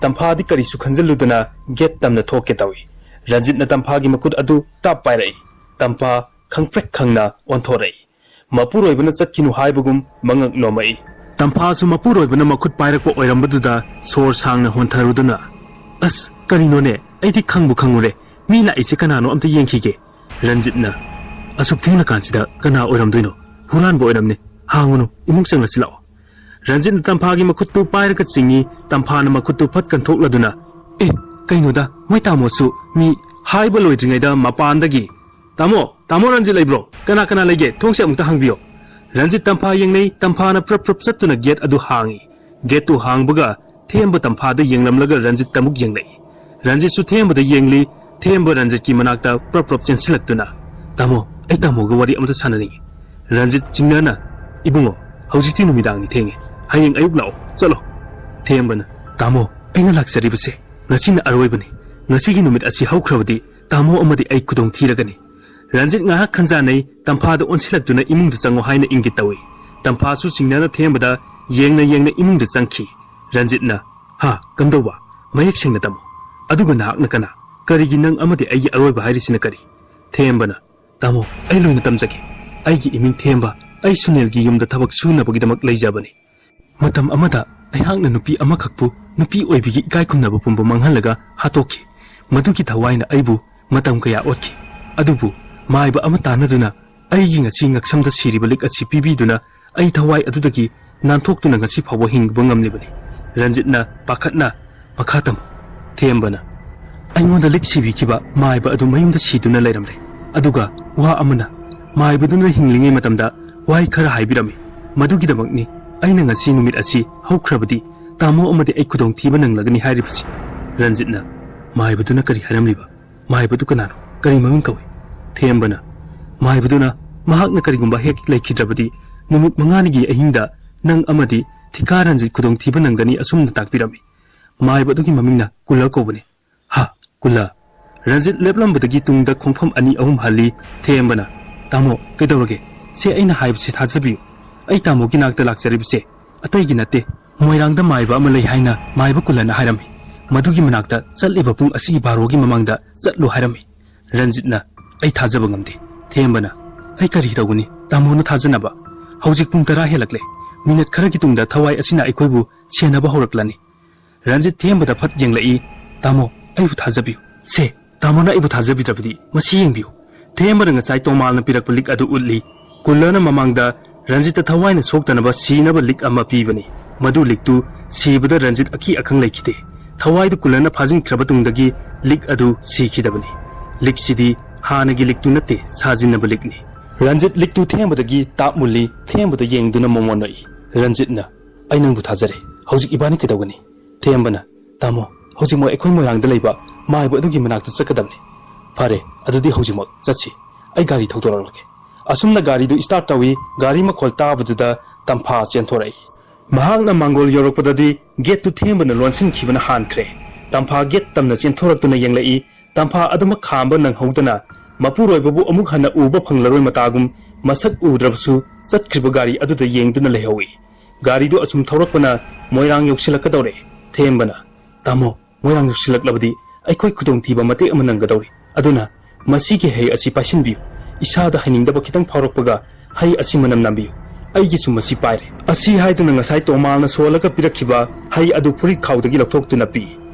ꯇꯝꯐꯥꯗꯤ ꯀꯔꯤꯁꯨ ꯈꯟꯖꯤꯜꯂꯨꯗꯅ ꯒꯦꯠ ꯇꯝꯅ ꯊꯣꯛꯀꯦ ꯇꯧꯏ꯫ ꯔꯟꯖꯤꯠꯅ ꯇꯝꯐꯥꯒꯤ ꯃꯈꯨꯠ ꯑꯗꯨ ꯇꯞ ꯄꯥꯏꯔꯛꯏ꯫ ꯇꯝꯐꯥ ꯈꯪꯄ꯭ꯔꯦꯛ ꯈꯪꯅ ꯑꯣꯟꯊꯣꯔꯛꯏ꯫ ꯃꯄꯨꯔꯣꯏꯕꯅ ꯆꯠꯈꯤꯅꯨ ꯍꯥꯏꯕꯒꯨꯝ ꯃꯉꯛ ꯅꯣꯝꯃꯛꯏ꯫ ꯇꯝꯐꯥꯁꯨ ꯃꯄꯨꯔꯣꯏꯕꯅ ꯃꯈꯨꯠ ꯄꯥꯏꯔꯛꯄ ꯑꯣꯏꯔꯝꯕꯗꯨꯗ ꯁꯣꯔ ꯁꯥꯡꯅ ꯍꯣꯟꯊꯔꯨꯗꯨꯅ, "ꯑꯁ, ꯀꯔꯤꯅꯣꯅꯦ? ꯑꯩꯗꯤ ꯈꯪꯕꯨ ꯈꯪꯉꯨꯔꯦ꯫ ꯃꯤ ꯂꯥꯛꯏꯁꯦ ꯀꯅꯥꯅꯣ ꯑꯝꯇ ꯌꯦꯡꯈꯤꯒꯦ꯫" ꯔꯟꯖꯤꯠꯅ, "ꯑꯁꯨꯛ ꯊꯦꯡꯂꯀꯥꯟꯁꯤꯗ ꯀꯅꯥ ꯑꯣꯏꯔꯝꯗꯣꯏꯅꯣ? ꯍꯨꯔꯥꯟꯕ ꯑꯣꯏꯔꯝꯅꯤ꯫ ꯍꯥꯡꯉꯨꯅꯨ, ꯏꯃꯨꯡ ꯆꯪꯂꯁꯤ ꯂꯥꯛꯑꯣ꯫" ꯔꯟꯖꯤꯠꯅ ꯇꯝꯐꯥꯒꯤ ꯃꯈꯨꯠꯇꯨ ꯄꯥꯏꯔꯒ ꯆꯤꯡꯏ꯫ ꯇꯝꯐꯥꯅ ꯃꯈꯨꯠꯇꯨ ꯐꯠ ꯀꯟꯊꯣꯛꯂꯗꯨꯅ, "ꯑꯦ, ꯀꯩꯅꯣꯗ, ꯃꯣꯏ ꯇꯥꯃꯣꯁꯨ ꯃꯤ ꯍꯥꯏꯕ ꯂꯣꯏꯗ꯭ꯔꯤꯉꯩꯗ ꯃꯄꯥꯟꯗꯒꯤ, 'ꯇꯥꯃꯣ, ꯇꯥꯃꯣ ꯔꯟꯖꯤꯠ ꯂꯩꯕ꯭ꯔꯣ? ꯀꯅꯥ ꯀꯅꯥ ꯂꯩꯒꯦ? ꯊꯣꯡꯁꯦ ꯑꯃꯨꯛꯇ ꯍꯥꯡꯕꯤꯌꯣ.'" ꯔꯟꯖꯤꯠ ꯇꯝꯐꯥ ꯌꯦꯡꯅꯩ꯫ ꯇꯝꯐꯥꯅ ꯄ꯭ꯔꯞ ꯄ꯭ꯔꯞ ꯆꯠꯇꯨꯅ ꯒꯦꯠ ꯑꯗꯨ ꯍꯥꯡꯏ꯫ ꯒꯦꯠꯇꯨ ꯍꯥꯡꯕꯒ ꯊꯦꯝꯕ ꯇꯝꯐꯥꯗ ꯌꯦꯡꯂꯝꯂꯒ ꯔꯟꯖꯤꯠꯇ ꯑꯃꯨꯛ ꯌꯦꯡꯂꯛꯏ꯫ ꯔꯟꯖꯤꯠꯁꯨ ꯊꯦꯝꯕꯗ ꯌꯦꯡꯂꯤ꯫ ꯊꯦꯝꯕ ꯔꯟꯖꯤꯠꯀꯤ ꯃꯅꯥꯛꯇ ꯄ꯭ꯔꯞ ꯄ꯭ꯔꯞ ꯆꯦꯟꯁꯤꯜꯂꯛꯇꯨꯅ, "ꯇꯥꯃꯣ, ꯑꯩ ꯇꯥꯃꯣꯒ ꯋꯥꯔꯤ ꯑꯃꯇ ꯁꯥꯟꯅꯅꯤꯡꯉꯤ꯫" ꯔꯟꯖꯤꯠ ꯆꯤꯡꯅꯅ, "ꯏꯕꯨꯡꯉꯣ, ꯍꯧꯖꯤꯛꯇꯤ ꯅꯨꯃꯤꯗꯥꯡꯅꯤ, ꯊꯦꯡꯉꯦ꯫ ꯍꯌꯦꯡ ꯑꯌꯨꯛ ꯂꯥꯛꯑꯣ, ꯆꯠꯂꯣ꯫" ꯊꯦꯝꯕꯅ, "ꯇꯥꯃꯣ, ꯑꯩꯅ ꯂꯥꯛꯆꯔꯤꯕꯁꯦ ꯉꯁꯤꯅ ꯑꯔꯣꯏꯕꯅꯤ꯫ ꯉꯁꯤꯒꯤ ꯅꯨꯃꯤꯠ ꯑꯁꯤ ꯍꯧꯈ꯭ꯔꯕꯗꯤ ꯇꯥꯃꯣ ꯑꯃꯗꯤ ꯑꯩ ꯈꯨꯗꯣꯡ ꯊꯤꯔꯒꯅꯤ꯫" ꯔꯟꯖꯤꯠ ꯉꯥꯏꯍꯥꯛ ꯈꯟꯖꯥꯟꯅꯩ꯫ ꯇꯝꯐꯥꯗ ꯑꯣꯟꯁꯤꯜꯂꯛꯇꯨꯅ ꯏꯃꯨꯡꯗ ꯆꯪꯉꯣ ꯍꯥꯏꯅ ꯏꯪꯒꯤꯠ ꯇꯧꯏ꯫ ꯇꯝꯐꯥꯁꯨ ꯆꯤꯡꯅꯅ ꯊꯦꯝꯕꯗ ꯌꯦꯡꯅ ꯌꯦꯡꯅ ꯏꯃꯨꯡꯗ ꯆꯪꯈꯤ꯫ ꯔꯟꯖꯤꯠꯅ, "ꯍꯥ, ꯀꯝꯗꯧꯕ? ꯃꯌꯦꯛ ꯁꯦꯡꯅ ꯇꯝꯃꯨ꯫ ꯑꯗꯨꯒ ꯅꯍꯥꯛꯅ ꯀꯅꯥ? ꯀꯔꯤꯒꯤ ꯅꯪ ꯑꯃꯗꯤ ꯑꯩꯒꯤ ꯑꯔꯣꯏꯕ ꯍꯥꯏꯔꯤꯁꯤꯅ ꯀꯔꯤ?" ꯊꯦꯝꯕꯅ, "ꯇꯥꯃꯣ, ꯑꯩ ꯂꯣꯏꯅ ꯇꯝꯖꯒꯦ꯫ ꯑꯩꯒꯤ ꯏꯃꯤꯡ ꯊꯦꯝꯕ, ꯑꯩ ꯁꯨꯅꯤꯜꯒꯤ ꯌꯨꯝꯗ ꯊꯕꯛ ꯁꯨꯅꯕꯒꯤꯗꯃꯛ ꯂꯩꯖꯕꯅꯤ꯫ ꯃꯇꯝ ꯑꯃꯗ ꯑꯩꯍꯥꯛꯅ ꯅꯨꯄꯤ ꯑꯃꯈꯛꯄꯨ ꯅꯨꯄꯤ ꯑꯣꯏꯕꯤꯒꯤ ꯏꯀꯥꯏ ꯈꯨꯝꯅꯕ ꯄꯨꯝꯕ ꯃꯥꯡꯍꯜꯂꯒ ꯍꯥꯠꯇꯣꯛꯈꯤ꯫ ꯃꯗꯨꯒꯤ ꯊꯋꯥꯏꯅ ꯑꯩꯕꯨ ꯃꯇꯝ ꯀꯌꯥ ꯑꯣꯠꯈꯤ꯫ ꯑꯗꯨꯕꯨ ꯃꯥꯏꯕ ꯑꯃ ꯇꯥꯟꯅꯗꯨꯅ ꯑꯩꯒꯤ ꯉꯁꯤ ꯉꯛꯁꯝꯗ ꯁꯤꯔꯤꯕ ꯂꯤꯛ ꯑꯁꯤ ꯄꯤꯕꯤꯗꯨꯅ ꯑꯩ ꯊꯋꯥꯏ ꯑꯗꯨꯗꯒꯤ ꯅꯥꯟꯊꯣꯛꯇꯨꯅ ꯉꯁꯤ ꯐꯥꯎꯕ ꯍꯤꯡꯕ ꯉꯝꯂꯤꯕꯅꯤ꯫" ꯔꯟꯖꯤꯠꯅ ꯄꯥꯈꯠꯅ, "ꯃꯈꯥ ꯇꯝꯃꯨ꯫" ꯊꯦꯝꯕꯅ, "ꯑꯩꯉꯣꯟꯗ ꯂꯤꯛ ꯁꯤꯕꯤꯈꯤꯕ ꯃꯥꯏꯕ ꯑꯗꯨ ꯃꯌꯨꯝꯗ ꯁꯤꯗꯨꯅ ꯂꯩꯔꯝꯂꯦ꯫ ꯑꯗꯨꯒ ꯋꯥ ꯑꯃꯅ, ꯃꯥꯏꯕꯗꯨꯅ ꯍꯤꯡꯂꯤꯉꯩ ꯃꯇꯝꯗ ꯋꯥꯍꯩ ꯈꯔ ꯍꯥꯏꯕꯤꯔꯝꯃꯤ꯫ ꯃꯗꯨꯒꯤꯗꯃꯛꯅꯤ ꯑꯩꯅ ꯉꯁꯤ ꯅꯨꯃꯤꯠ ꯑꯁꯤ ꯍꯧꯈ꯭ꯔꯕꯗꯤ ꯇꯥꯃꯣ ꯑꯃꯗꯤ ꯑꯩ ꯈꯨꯗꯣꯡꯊꯤꯕ ꯅꯪꯂꯒꯅꯤ ꯍꯥꯏꯔꯤꯕꯁꯤ꯫" ꯔꯟꯖꯤꯠꯅ, "ꯃꯥꯏꯕꯗꯨꯅ ꯀꯔꯤ ꯍꯥꯏꯔꯝꯂꯤꯕ? ꯃꯥꯏꯕꯗꯨ ꯀꯅꯥꯅꯣ? ꯀꯔꯤ ꯃꯃꯤꯡ ꯀꯧꯏ?" ꯊꯦꯝꯕꯅ, "ꯃꯥꯏꯕꯗꯨꯅ ꯃꯍꯥꯛꯅ ꯀꯔꯤꯒꯨꯝꯕ ꯍꯦꯛ ꯂꯩꯈꯤꯗ꯭ꯔꯕꯗꯤ ꯅꯨꯃꯤꯠ ꯃꯉꯥꯅꯤꯒꯤ ꯑꯍꯤꯡꯗ ꯅꯪ ꯑꯃꯗꯤ ꯊꯤꯀꯥ ꯔꯟꯖꯤꯠ ꯈꯨꯗꯣꯡꯊꯤꯕ ꯅꯪꯒꯅꯤ ꯑꯁꯨꯝꯅ ꯇꯥꯛꯄꯤꯔꯝꯃꯤ꯫ ꯃꯥꯏꯕ ꯑꯗꯨꯒꯤ ꯃꯃꯤꯡꯅ ꯀꯨꯜꯂ ꯀꯧꯕꯅꯤ꯫" "ꯍꯥ, ꯀꯨꯜꯂ?" ꯔꯟꯖꯤꯠ ꯂꯦꯞꯂꯝꯕꯗꯒꯤ ꯇꯨꯡꯗ ꯈꯣꯡꯐꯝ ꯑꯅꯤ ꯑꯍꯨꯝ ꯍꯜꯂꯤ꯫ ꯊꯦꯝꯕꯅ, "ꯇꯥꯃꯣ, ꯀꯩꯗꯧꯔꯒꯦ? ꯁꯦ, ꯑꯩꯅ ꯍꯥꯏꯕꯁꯤ ꯊꯥꯖꯕꯤꯌꯨ꯫ ꯑꯩ ꯇꯥꯃꯣꯒꯤ ꯅꯥꯛꯇ ꯂꯥꯛꯆꯔꯤꯕꯁꯦ ꯑꯇꯩꯒꯤ ꯅꯠꯇꯦ꯫ ꯃꯣꯏꯔꯥꯡꯗ ꯃꯥꯏꯕ ꯑꯃ ꯂꯩ ꯍꯥꯏꯅ ꯃꯥꯏꯕ ꯀꯨꯜꯂꯅ ꯍꯥꯏꯔꯝꯃꯤ꯫ ꯃꯗꯨꯒꯤ ꯃꯅꯥꯛꯇ ꯆꯠꯂꯤꯕ ꯄꯨꯡ ꯑꯁꯤꯒꯤ ꯕꯥꯔꯣꯒꯤ ꯃꯃꯥꯡꯗ ꯆꯠꯂꯨ ꯍꯥꯏꯔꯝꯃꯤ꯫" ꯔꯟꯖꯤꯠꯅ, "ꯑꯩ ꯊꯥꯖꯕ ꯉꯝꯗꯦ꯫" ꯊꯦꯝꯕꯅ, "ꯑꯩ ꯀꯔꯤ ꯇꯧꯒꯅꯤ? ꯇꯥꯃꯣꯅ ꯊꯥꯖꯅꯕ꯫ ꯍꯧꯖꯤꯛ ꯄꯨꯡ ꯇꯔꯥ ꯍꯦꯜꯂꯛꯂꯦ꯫ ꯃꯤꯅꯠ ꯈꯔꯒꯤ ꯇꯨꯡꯗ ꯊꯋꯥꯏ ꯑꯁꯤꯅ ꯑꯩꯈꯣꯏꯕꯨ ꯁꯦꯟꯅꯕ ꯍꯧꯔꯛꯂꯅꯤ꯫" ꯔꯟꯖꯤꯠ ꯊꯦꯝꯕꯗ ꯐꯠ ꯌꯦꯡꯂꯛꯏ꯫ "ꯇꯥꯃꯣ, ꯑꯩꯕꯨ ꯊꯥꯖꯕꯤꯌꯨ꯫" "ꯁꯦ, ꯇꯥꯃꯣꯅ ꯑꯩꯕꯨ ꯊꯥꯖꯕꯤꯗ꯭ꯔꯕꯗꯤ ꯃꯁꯤ ꯌꯦꯡꯕꯤꯌꯨ꯫" ꯊꯦꯝꯕꯅ ꯉꯁꯥꯏ ꯇꯣꯃꯥꯜꯅ ꯄꯤꯔꯛꯄ ꯂꯤꯛ ꯑꯗꯨ ꯎꯠꯂꯤ꯫ ꯀꯨꯜꯂꯅ ꯃꯃꯥꯡꯗ ꯔꯟꯖꯤꯠꯇ ꯊꯋꯥꯏꯅ ꯁꯣꯛꯇꯅꯕ ꯁꯤꯅꯕ ꯂꯤꯛ ꯑꯃ ꯄꯤꯕꯅꯤ꯫ ꯃꯗꯨ ꯂꯤꯛꯇꯨ ꯁꯤꯕꯗ ꯔꯟꯖꯤꯠ ꯑꯀꯤ ꯑꯈꯪ ꯂꯩꯈꯤꯗꯦ꯫ ꯊꯋꯥꯏꯗꯨ ꯀꯨꯜꯂꯅ ꯐꯥꯖꯤꯟꯈ꯭ꯔꯕ ꯇꯨꯡꯗꯒꯤ ꯂꯤꯛ ꯑꯗꯨ ꯁꯤꯈꯤꯗꯕꯅꯤ꯫ ꯂꯤꯛꯁꯤꯗꯤ ꯍꯥꯟꯅꯒꯤ ꯂꯤꯛꯇꯨ ꯅꯠꯇꯦ, ꯁꯥꯖꯤꯟꯅꯕ ꯂꯤꯛꯅꯤ꯫ ꯔꯟꯖꯤꯠ ꯂꯤꯛꯇꯨ ꯊꯦꯝꯕꯗꯒꯤ ꯇꯥꯞ ꯃꯨꯜꯂꯤ, ꯊꯦꯝꯕꯗ ꯌꯦꯡꯗꯨꯅ ꯃꯣꯃꯣꯟ ꯅꯣꯛꯏ꯫ ꯔꯟꯖꯤꯠꯅ, "ꯑꯩ ꯅꯪꯕꯨ ꯊꯥꯖꯔꯦ꯫ ꯍꯧꯖꯤꯛ ꯏꯕꯥꯅꯤ ꯀꯩꯗꯧꯒꯅꯤ?" ꯊꯦꯝꯕꯅ, "ꯇꯥꯃꯣ, ꯍꯧꯖꯤꯛꯃꯛ ꯑꯩꯈꯣꯏ ꯃꯣꯏꯔꯥꯡꯗ ꯂꯩꯕ ꯃꯥꯏꯕ ꯑꯗꯨꯒꯤ ꯃꯅꯥꯛꯇ ꯆꯠꯀꯗꯕꯅꯤ꯫" "ꯐꯔꯦ, ꯑꯗꯨꯗꯤ ꯍꯧꯖꯤꯛꯃꯛ ꯆꯠꯁꯤ꯫ ꯑꯩ ꯒꯥꯔꯤ ꯊꯧꯗꯣꯔꯛꯂꯒꯦ꯫" ꯑꯁꯨꯝꯅ ꯒꯥꯔꯤꯗꯨ ꯏꯁꯇꯥꯔꯠ ꯇꯧꯏ꯫ ꯒꯥꯔꯤ ꯃꯈꯣꯜ ꯇꯥꯕꯗꯨꯗ ꯇꯝꯐꯥ ꯆꯦꯟꯊꯣꯔꯛꯏ꯫ ꯃꯍꯥꯛꯅ ꯃꯥꯡꯒꯣꯜ ꯌꯧꯔꯛꯄꯗꯗꯤ ꯒꯦꯠꯇꯨ ꯊꯦꯝꯕꯅ ꯂꯣꯟꯁꯤꯟꯈꯤꯕꯅ ꯍꯥꯟꯈ꯭ꯔꯦ꯫ ꯇꯝꯐꯥ ꯒꯦꯠ ꯇꯝꯅ ꯆꯦꯟꯊꯣꯔꯛꯇꯨꯅ ꯌꯦꯡꯂꯛꯏ꯫ ꯇꯝꯐꯥ ꯑꯗꯨꯃꯛ ꯈꯥꯝꯕ ꯅꯪꯍꯧꯗꯅ ꯃꯄꯨꯔꯣꯏꯕꯕꯨ ꯑꯃꯨꯛ ꯍꯟꯅ ꯎꯕ ꯐꯪꯂꯔꯣꯏ ꯃꯇꯥꯒꯨꯝ ꯃꯁꯛ ꯎꯗ꯭ꯔꯕꯁꯨ ꯆꯠꯈ꯭ꯔꯤꯕ ꯒꯥꯔꯤ ꯑꯗꯨꯗ ꯌꯦꯡꯗꯨꯅ ꯂꯩꯍꯧꯏ꯫ ꯒꯥꯔꯤꯗꯨ ꯑꯁꯨꯝ ꯊꯧꯔꯛꯄꯅ ꯃꯣꯏꯔꯥꯡ ꯌꯧꯁꯤꯜꯂꯛꯀꯗꯧꯔꯦ꯫ ꯊꯦꯝꯕꯅ, "ꯇꯥꯃꯣ, ꯃꯣꯏꯔꯥꯡ ꯌꯧꯁꯤꯜꯂꯛꯂꯕꯗꯤ ꯑꯩꯈꯣꯏ ꯈꯨꯗꯣꯡꯊꯤꯕ ꯃꯇꯦꯛ ꯑꯃ ꯅꯪꯒꯗꯧꯔꯤ꯫ ꯑꯗꯨꯅ ꯃꯁꯤꯒꯤ ꯍꯩ ꯑꯁꯤ ꯄꯥꯏꯁꯤꯟꯕꯤꯌꯨ꯫ ꯏꯁꯥꯗ ꯍꯩꯅꯤꯡꯗꯕ ꯈꯤꯇꯪ ꯐꯥꯎꯔꯛꯄꯒ ꯍꯩ ꯑꯁꯤ ꯃꯅꯝ ꯅꯝꯕꯤꯌꯨ꯫ ꯑꯩꯒꯤꯁꯨ ꯃꯁꯤ ꯄꯥꯏꯔꯦ"꯫ ꯑꯁꯤ ꯍꯥꯏꯗꯨꯅ ꯉꯁꯥꯏ ꯇꯣꯃꯥꯜꯅ ꯁꯣꯜꯂꯒ ꯄꯤꯔꯛꯈꯤꯕ ꯍꯩ ꯑꯗꯨ ꯐꯨꯔꯤꯠ ꯈꯥꯎꯗꯒꯤ ꯂꯧꯊꯣꯛꯇꯨꯅ ꯄꯤ꯫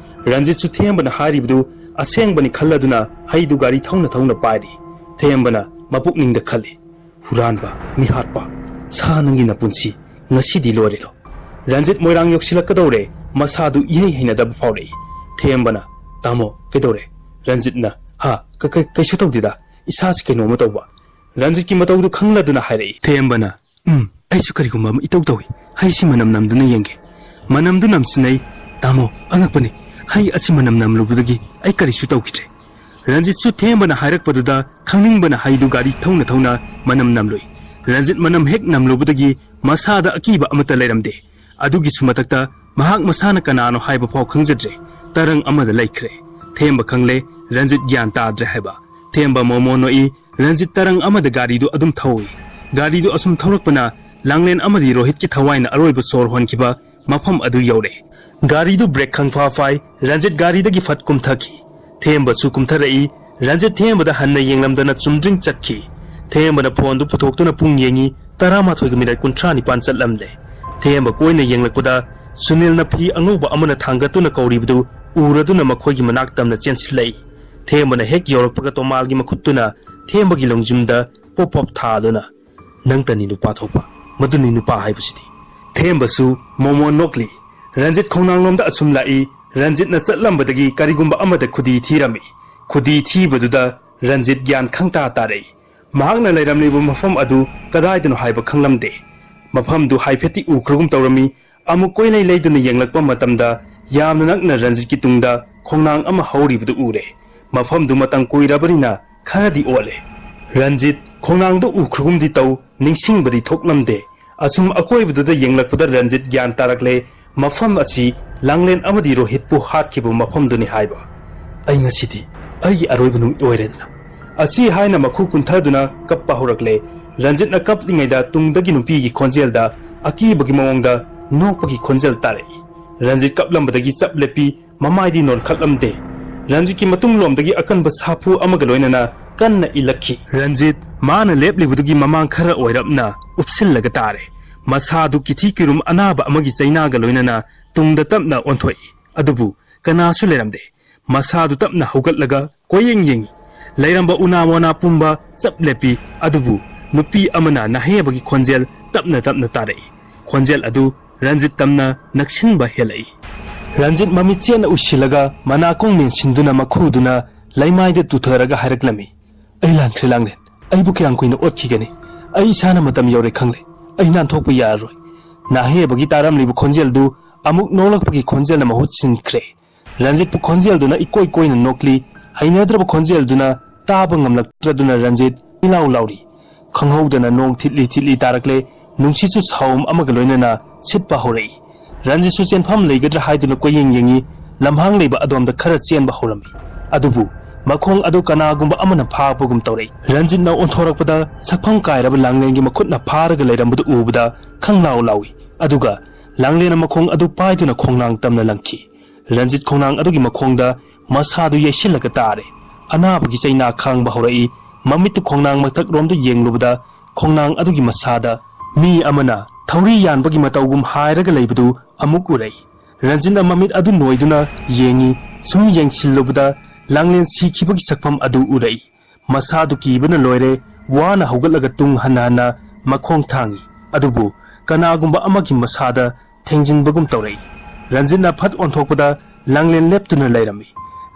ꯔꯟꯖꯤꯠꯁꯨ ꯊꯦꯝꯕꯅ ꯍꯥꯏꯔꯤꯕꯗꯨ ꯑꯁꯦꯡꯕꯅꯤ ꯈꯜꯂꯗꯨꯅ ꯍꯩꯗꯨ ꯒꯥꯔꯤ ꯊꯧꯅ ꯊꯧꯅ ꯄꯥꯏꯔꯤ꯫ ꯊꯦꯝꯕꯅ ꯃꯄꯨꯛꯅꯤꯡꯗ ꯈꯜꯂꯤ, "ꯍꯨꯔꯥꯟꯕ, ꯃꯤꯍꯥꯠꯄ, ꯁꯥ ꯅꯪꯒꯤ ꯅꯄꯨꯟꯁꯤ ꯉꯁꯤꯗꯤ ꯂꯣꯏꯔꯦꯗꯣ"꯫ ꯔꯟꯖꯤꯠ ꯃꯣꯏꯔꯥꯡ ꯌꯧꯁꯤꯜꯂꯛꯀꯗꯧꯔꯦ꯫ ꯃꯁꯥꯗꯨ ꯏꯍꯩ ꯍꯩꯅꯗꯕ ꯐꯥꯎꯔꯛꯏ꯫ ꯊꯦꯝꯕꯅ, "ꯇꯥꯃꯣ, ꯀꯩꯗꯧꯔꯦ?" ꯔꯟꯖꯤꯠꯅ, "ꯍꯥ, ꯀ-, ꯀ-, ꯀꯩꯁꯨ ꯇꯧꯗꯦꯗ, ꯏꯁꯥꯁꯤ ꯀꯩꯅꯣꯝꯃ ꯇꯧꯕ"꯫ ꯔꯟꯖꯤꯠꯀꯤ ꯃꯇꯧꯗꯨ ꯈꯪꯂꯗꯨꯅ ꯍꯥꯏꯔꯛꯏ꯫ ꯊꯦꯝꯕꯅ, "ꯎꯝ, ꯑꯩꯁꯨ ꯀꯔꯤꯒꯨꯝꯕ ꯑꯃ ꯏꯇꯧ ꯇꯧꯏ꯫ ꯍꯩꯁꯤ ꯃꯅꯝ ꯅꯝꯗꯨꯅ ꯌꯦꯡꯒꯦ"꯫ ꯃꯅꯝꯗꯨ ꯅꯝꯁꯤꯟꯅꯩ꯫ "ꯇꯥꯃꯣ, ꯑꯉꯛꯄꯅꯤ, ꯍꯩ ꯑꯁꯤ ꯃꯅꯝ ꯅꯝꯂꯨꯕꯗꯒꯤ ꯑꯩ ꯀꯔꯤꯁꯨ ꯇꯧꯈꯤꯗ꯭ꯔꯦ"꯫ ꯔꯟꯖꯤꯠꯁꯨ ꯊꯦꯝꯕꯅ ꯍꯥꯏꯔꯛꯄꯗꯨꯗ ꯈꯪꯅꯤꯡꯕꯅ ꯍꯩꯗꯨ ꯒꯥꯔꯤ ꯊꯧꯅ ꯊꯧꯅ ꯃꯅꯝ ꯅꯝꯂꯨꯏ꯫ ꯔꯟꯖꯤꯠ ꯃꯅꯝ ꯍꯦꯛ ꯅꯝꯂꯨꯕꯗꯒꯤ ꯃꯁꯥꯗ ꯑꯀꯤꯕ ꯑꯃꯠꯇ ꯂꯩꯔꯝꯗꯦ꯫ ꯑꯗꯨꯒꯤꯁꯨ ꯃꯊꯛꯇ ꯃꯍꯥꯛ ꯃꯁꯥꯅ ꯀꯅꯥꯅꯣ ꯍꯥꯏꯕ ꯐꯥꯎ ꯈꯪꯖꯗ꯭ꯔꯦ꯫ ꯇꯔꯪ ꯑꯃꯗ ꯂꯩꯈ꯭ꯔꯦ꯫ ꯊꯦꯝꯕ ꯈꯪꯂꯦ ꯔꯟꯖꯤꯠ ꯒ꯭ꯌꯥꯟ ꯇꯥꯗ꯭ꯔꯦ ꯍꯥꯏꯕ꯫ ꯊꯦꯝꯕ ꯃꯣꯃꯣ ꯅꯣꯛꯏ꯫ ꯔꯟꯖꯤꯠ ꯇꯔꯪ ꯑꯃꯗ ꯒꯥꯔꯤꯗꯨ ꯑꯗꯨꯝ ꯊꯧꯏ꯫ ꯒꯥꯔꯤꯗꯨ ꯑꯁꯨꯝ ꯊꯧꯔꯛꯄꯅ ꯂꯥꯡꯂꯦꯟ ꯑꯃꯗꯤ ꯔꯣꯍꯤꯠꯀꯤ ꯊꯋꯥꯏꯅ ꯑꯔꯣꯏꯕ ꯁꯣꯔ ꯍꯣꯟꯈꯤꯕ ꯃꯐꯝ ꯑꯗꯨ ꯌꯧꯔꯦ꯫ ꯒꯥꯔꯤꯗꯨ ꯕ꯭ꯔꯦꯛ ꯈꯪꯐꯥ ꯐꯥꯏ꯫ ꯔꯟꯖꯤꯠ ꯒꯥꯔꯤꯗꯒꯤ ꯐꯠ ꯀꯨꯝꯊꯈꯤ꯫ ꯊꯦꯝꯕꯁꯨ ꯀꯨꯝꯊꯔꯛꯏ꯫ ꯔꯟꯖꯤꯠ ꯊꯦꯝꯕꯗ ꯍꯟꯅ ꯌꯦꯡꯂꯝꯗꯅ ꯆꯨꯝꯗ꯭ꯔꯤꯡ ꯆꯠꯈꯤ꯫ ꯊꯦꯝꯕꯅ ꯐꯣꯟꯗꯨ ꯄꯨꯊꯣꯛꯇꯨꯅ ꯄꯨꯡ ꯌꯦꯡꯉꯤ, ꯇꯔꯥꯃꯥꯊꯣꯏꯒ ꯃꯤꯅꯠ ꯀꯨꯟꯊ꯭ꯔꯥ ꯅꯤꯄꯥꯟ ꯆꯠꯂꯝꯂꯦ꯫ ꯊꯦꯝꯕ ꯀꯣꯏꯅ ꯌꯦꯡꯂꯛꯄꯗ ꯁꯨꯅꯤꯜꯅ ꯐꯤ ꯑꯉꯧꯕ ꯑꯃꯅ ꯊꯥꯡꯒꯠꯇꯨꯅ ꯀꯧꯔꯤꯕꯗꯨ ꯎꯔꯗꯨꯅ ꯃꯈꯣꯏꯒꯤ ꯃꯅꯥꯛ ꯇꯝꯅ ꯆꯦꯟꯁꯤꯜꯂꯛꯏ꯫ ꯊꯦꯝꯕꯅ ꯍꯦꯛ ꯌꯧꯔꯛꯄꯒ ꯇꯣꯃꯥꯜꯒꯤ ꯃꯈꯨꯠꯇꯨꯅ ꯊꯦꯝꯕꯒꯤ ꯂꯣꯡꯖꯤꯝꯗ ꯄꯣꯞ ꯄꯣꯞ ꯊꯥꯗꯨꯅ, "ꯅꯪꯇꯅꯤ ꯅꯨꯄꯥ ꯊꯣꯛꯄ, ꯃꯗꯨꯅꯤ ꯅꯨꯄꯥ ꯍꯥꯏꯕꯁꯤꯗꯤ"꯫ ꯊꯦꯝꯕꯁꯨ ꯃꯣꯃꯣꯟ ꯅꯣꯛꯂꯤ꯫ ꯔꯟꯖꯤꯠ ꯈꯣꯡꯅꯥꯡꯂꯣꯝꯗ ꯑꯁꯨꯝ ꯂꯥꯛꯏ꯫ ꯔꯟꯖꯤꯠꯅ ꯆꯠꯂꯝꯕꯗꯒꯤ ꯀꯔꯤꯒꯨꯝꯕ ꯑꯃꯗ ꯈꯨꯗꯤ ꯊꯤꯔꯝꯃꯤ꯫ ꯈꯨꯗꯤ ꯊꯤꯕꯗꯨꯗ ꯔꯟꯖꯤꯠ ꯒ꯭ꯌꯥꯟ ꯈꯪꯇꯥ ꯇꯥꯔꯛꯏ꯫ ꯃꯍꯥꯛꯅ ꯂꯩꯔꯝꯂꯤꯕ ꯃꯐꯝ ꯑꯗꯨ ꯀꯗꯥꯏꯗꯅꯣ ꯍꯥꯏꯕ ꯈꯪꯂꯝꯗꯦ꯫ ꯃꯐꯝꯗꯨ ꯍꯥꯏꯐꯦꯠꯇꯤ ꯎꯈ꯭ꯔꯒꯨꯝ ꯇꯧꯔꯝꯃꯤ꯫ ꯑꯃꯨꯛ ꯀꯣꯏꯂꯩ ꯂꯩꯗꯨꯅ ꯌꯦꯡꯂꯛꯄ ꯃꯇꯝꯗ ꯌꯥꯝꯅ ꯅꯛꯅ ꯔꯟꯖꯤꯠꯀꯤ ꯇꯨꯡꯗ ꯈꯣꯡꯅꯥꯡ ꯑꯃ ꯍꯧꯔꯤꯕꯗꯨ ꯎꯔꯦ꯫ ꯃꯐꯝꯗꯨ ꯃꯇꯝ ꯀꯨꯏꯔꯕꯅꯤꯅ ꯈꯔꯗꯤ ꯑꯣꯜꯂꯦ꯫ ꯔꯟꯖꯤꯠ ꯈꯣꯡꯅꯥꯡꯗꯨ ꯎꯈ꯭ꯔꯒꯨꯝꯗꯤ ꯇꯧ, ꯅꯤꯡꯁꯤꯡꯕꯗꯤ ꯊꯣꯛꯂꯝꯗꯦ꯫ ꯑꯁꯨꯝ ꯑꯀꯣꯏꯕꯗꯨꯗ ꯌꯦꯡꯂꯛꯄꯗ ꯔꯟꯖꯤꯠ ꯒ꯭ꯌꯥꯟ ꯇꯥꯔꯛꯂꯦ, ꯃꯐꯝ ꯑꯁꯤ ꯂꯥꯡꯂꯦꯟ ꯑꯃꯗꯤ ꯔꯣꯍꯤꯠꯄꯨ ꯍꯥꯠꯈꯤꯕ ꯃꯐꯝꯗꯨꯅꯤ ꯍꯥꯏꯕ꯫ "ꯑꯩ ꯉꯁꯤꯗꯤ ꯑꯩꯒꯤ ꯑꯔꯣꯏꯕ ꯅꯨꯃꯤꯠ ꯑꯣꯏꯔꯦꯗꯅ"꯫ ꯑꯁꯤ ꯍꯥꯏꯅ ꯃꯈꯨ ꯀꯨꯟꯊꯗꯨꯅ ꯀꯞꯄ ꯍꯧꯔꯛꯂꯦ꯫ ꯔꯟꯖꯤꯠꯅ ꯀꯞꯂꯤꯉꯩꯗ ꯇꯨꯡꯗꯒꯤ ꯅꯨꯄꯤꯒꯤ ꯈꯣꯟꯖꯦꯜꯗ, ꯑꯀꯤꯕꯒꯤ ꯃꯑꯣꯡꯗ ꯅꯣꯛꯄꯒꯤ ꯈꯣꯟꯖꯦꯜ ꯇꯥꯔꯛꯏ꯫ ꯔꯟꯖꯤꯠ ꯀꯞꯂꯝꯕꯗꯒꯤ ꯆꯞ ꯂꯦꯞꯄꯤ, ꯃꯃꯥꯏꯗꯤ ꯅꯣꯟꯈꯠꯂꯝꯗꯦ꯫ ꯔꯟꯖꯤꯠꯀꯤ ꯃꯇꯨꯡꯂꯣꯝꯗꯒꯤ ꯑꯀꯟꯕ ꯁꯥꯐꯨ ꯑꯃꯒ ꯂꯣꯏꯅꯅ ꯀꯟꯅ ꯏꯜꯂꯛꯈꯤ꯫ ꯔꯟꯖꯤꯠ ꯃꯥꯅ ꯂꯦꯞꯂꯤꯕꯗꯨꯒꯤ ꯃꯃꯥꯡ ꯈꯔ ꯑꯣꯏꯔꯞꯅ ꯎꯞꯁꯤꯜꯂꯒ ꯇꯥꯔꯦ꯫ ꯃꯁꯥꯗꯨ ꯀꯤꯊꯤ ꯀꯤꯔꯨꯝ ꯑꯅꯥꯕ ꯑꯃꯒꯤ ꯆꯩꯅꯥꯒ ꯂꯣꯏꯅꯅ ꯇꯨꯡꯗ ꯇꯞꯅ ꯑꯣꯟꯊꯣꯛꯏ꯫ ꯑꯗꯨꯕꯨ ꯀꯅꯥꯁꯨ ꯂꯩꯔꯝꯗꯦ꯫ ꯃꯁꯥꯗꯨ ꯇꯞꯅ ꯍꯧꯒꯠꯂꯒ ꯀꯣꯏꯌꯦꯡ ꯌꯦꯡꯏ꯫ ꯂꯩꯔꯝꯕ ꯎꯅꯥ ꯋꯥꯅꯥ ꯄꯨꯝꯕ ꯆꯞ ꯂꯦꯞꯄꯤ꯫ ꯑꯗꯨꯕꯨ ꯅꯨꯄꯤ ꯑꯃꯅ ꯅꯥꯍꯩꯕꯒꯤ ꯈꯣꯟꯖꯦꯜ ꯇꯞꯅ ꯇꯞꯅ ꯇꯥꯔꯛꯏ꯫ ꯈꯣꯟꯖꯦꯜ ꯑꯗꯨ ꯔꯟꯖꯤꯠ ꯇꯝꯅ ꯅꯛꯁꯤꯟꯕ ꯍꯦꯜꯂꯛꯏ꯫ ꯔꯟꯖꯤꯠ ꯃꯃꯤꯠ ꯆꯦꯠꯅ ꯎꯏꯁꯤꯜꯂꯒ ꯃꯅꯥꯀꯣꯡ ꯃꯦꯟꯁꯤꯟꯗꯨꯅ ꯃꯈꯨꯗꯨꯅ ꯂꯩꯃꯥꯏꯗ ꯇꯨꯊꯔꯒ ꯍꯥꯏꯔꯛꯂꯝꯃꯤ, "ꯑꯩ ꯂꯥꯟꯈ꯭ꯔꯦ ꯂꯥꯡꯂꯦꯟ꯫ ꯑꯩꯕꯨ ꯀꯌꯥꯝ ꯀꯨꯏꯅ ꯑꯣꯠꯈꯤꯒꯅꯤ? ꯑꯩ ꯏꯁꯥꯅ ꯃꯇꯝ ꯌꯧꯔꯦ ꯈꯪꯂꯦ꯫ ꯑꯩ ꯅꯥꯟꯊꯣꯛꯄ ꯌꯥꯔꯔꯣꯏ꯫" ꯅꯥꯍꯩꯕꯒꯤ ꯇꯥꯔꯝꯂꯤꯕ ꯈꯣꯟꯖꯦꯜꯗꯨ ꯑꯃꯨꯛ ꯅꯣꯛꯂꯛꯄꯒꯤ ꯈꯣꯟꯖꯦꯜꯅ ꯃꯍꯨꯠ ꯁꯤꯟꯈ꯭ꯔꯦ꯫ ꯔꯟꯖꯤꯠꯄꯨ ꯈꯣꯟꯖꯦꯜꯗꯨꯅ ꯏꯀꯣꯏ ꯀꯣꯏꯅ ꯅꯣꯛꯂꯤ꯫ ꯍꯩꯅꯗ꯭ꯔꯕ ꯈꯣꯟꯖꯦꯜꯗꯨꯅ ꯇꯥꯕ ꯉꯝꯂꯛꯇ꯭ꯔꯗꯨꯅ ꯔꯟꯖꯤꯠ ꯏꯂꯥꯎ ꯂꯥꯎꯔꯤ꯫ ꯈꯪꯍꯧꯗꯅ ꯅꯣꯡ ꯊꯤꯠꯂꯤ ꯊꯤꯠꯂꯤ ꯇꯥꯔꯛꯂꯦ꯫ ꯅꯨꯡꯁꯤꯠꯁꯨ ꯁꯥꯎꯝ ꯑꯃꯒ ꯂꯣꯏꯅꯅ ꯁꯤꯠꯄ ꯍꯧꯔꯛꯏ꯫ ꯔꯟꯖꯤꯠꯁꯨ ꯆꯦꯟꯐꯝ ꯂꯩꯒꯗ꯭ꯔꯥ ꯍꯥꯏꯗꯨꯅ ꯀꯣꯏꯌꯦꯡ ꯌꯦꯡꯉꯤ꯫ ꯂꯝꯍꯥꯡ ꯂꯩꯕ ꯑꯗꯣꯝꯗ ꯈꯔ ꯆꯦꯟꯕ ꯍꯧꯔꯝꯃꯤ꯫ ꯑꯗꯨꯕꯨ ꯃꯈꯣꯡ ꯑꯗꯨ ꯀꯅꯥꯒꯨꯝꯕ ꯑꯃꯅ ꯐꯥꯕꯒꯨꯝ ꯇꯧꯔꯛꯏ꯫ ꯔꯟꯖꯤꯠꯅ ꯑꯣꯟꯊꯣꯔꯛꯄꯗ ꯁꯛꯐꯝ ꯀꯥꯏꯔꯕ ꯂꯥꯡꯂꯦꯟꯒꯤ ꯃꯈꯨꯠꯅ ꯐꯥꯔꯒ ꯂꯩꯔꯝꯕꯗꯨ ꯎꯕꯗ ꯈꯪꯂꯥꯎ ꯂꯥꯎꯏ꯫ ꯑꯗꯨꯒ ꯂꯥꯡꯂꯦꯟꯅ ꯃꯈꯣꯡ ꯑꯗꯨ ꯄꯥꯏꯗꯨꯅ ꯈꯣꯡꯅꯥꯡ ꯇꯝꯅ ꯂꯪꯈꯤ꯫ ꯔꯟꯖꯤꯠ ꯈꯣꯡꯅꯥꯡ ꯑꯗꯨꯒꯤ ꯃꯈꯣꯡꯗ ꯃꯁꯥꯗꯨ ꯌꯩꯁꯤꯜꯂꯒ ꯇꯥꯔꯦ꯫ ꯑꯅꯥꯕꯒꯤ ꯆꯩꯅꯥ ꯈꯥꯡꯕ ꯍꯧꯔꯛꯏ꯫ ꯃꯃꯤꯠꯇꯨ ꯈꯣꯡꯅꯥꯡ ꯃꯊꯛꯔꯣꯝꯗ ꯌꯦꯡꯂꯨꯕꯗ ꯈꯣꯡꯅꯥꯡ ꯑꯗꯨꯒꯤ ꯃꯁꯥꯗ ꯃꯤ ꯑꯃꯅ ꯊꯧꯔꯤ ꯌꯥꯟꯕꯒꯤ ꯃꯇꯧꯒꯨꯝ ꯍꯥꯏꯔꯒ ꯂꯩꯕꯗꯨ ꯑꯃꯨꯛ ꯎꯔꯛꯏ꯫ ꯔꯟꯖꯤꯠꯅ ꯃꯃꯤꯠ ꯑꯗꯨ ꯅꯣꯏꯗꯨꯅ ꯌꯦꯡꯉꯤ꯫ ꯁꯨꯝ ꯌꯦꯡꯁꯤꯜꯂꯨꯕꯗ ꯂꯥꯡꯂꯦꯟ ꯁꯤꯈꯤꯕꯒꯤ ꯁꯛꯐꯝ ꯑꯗꯨ ꯎꯔꯛꯏ꯫ ꯃꯁꯥꯗꯨ ꯀꯤꯕꯅ ꯂꯣꯏꯔꯦ꯫ ꯋꯥꯅ ꯍꯧꯒꯠꯂꯒ ꯇꯨꯡ ꯍꯟꯅ ꯍꯟꯅ ꯃꯈꯣꯡ ꯊꯥꯡꯏ꯫ ꯑꯗꯨꯕꯨ ꯀꯅꯥꯒꯨꯝꯕ ꯑꯃꯒꯤ ꯃꯁꯥꯗ ꯊꯦꯡꯖꯤꯟꯕꯒꯨꯝ ꯇꯧꯔꯛꯏ꯫ ꯔꯟꯖꯤꯠꯅ ꯐꯠ ꯑꯣꯟꯊꯣꯛꯄꯗ ꯂꯥꯡꯂꯦꯟ ꯂꯦꯞꯇꯨꯅ ꯂꯩꯔꯝꯃꯤ꯫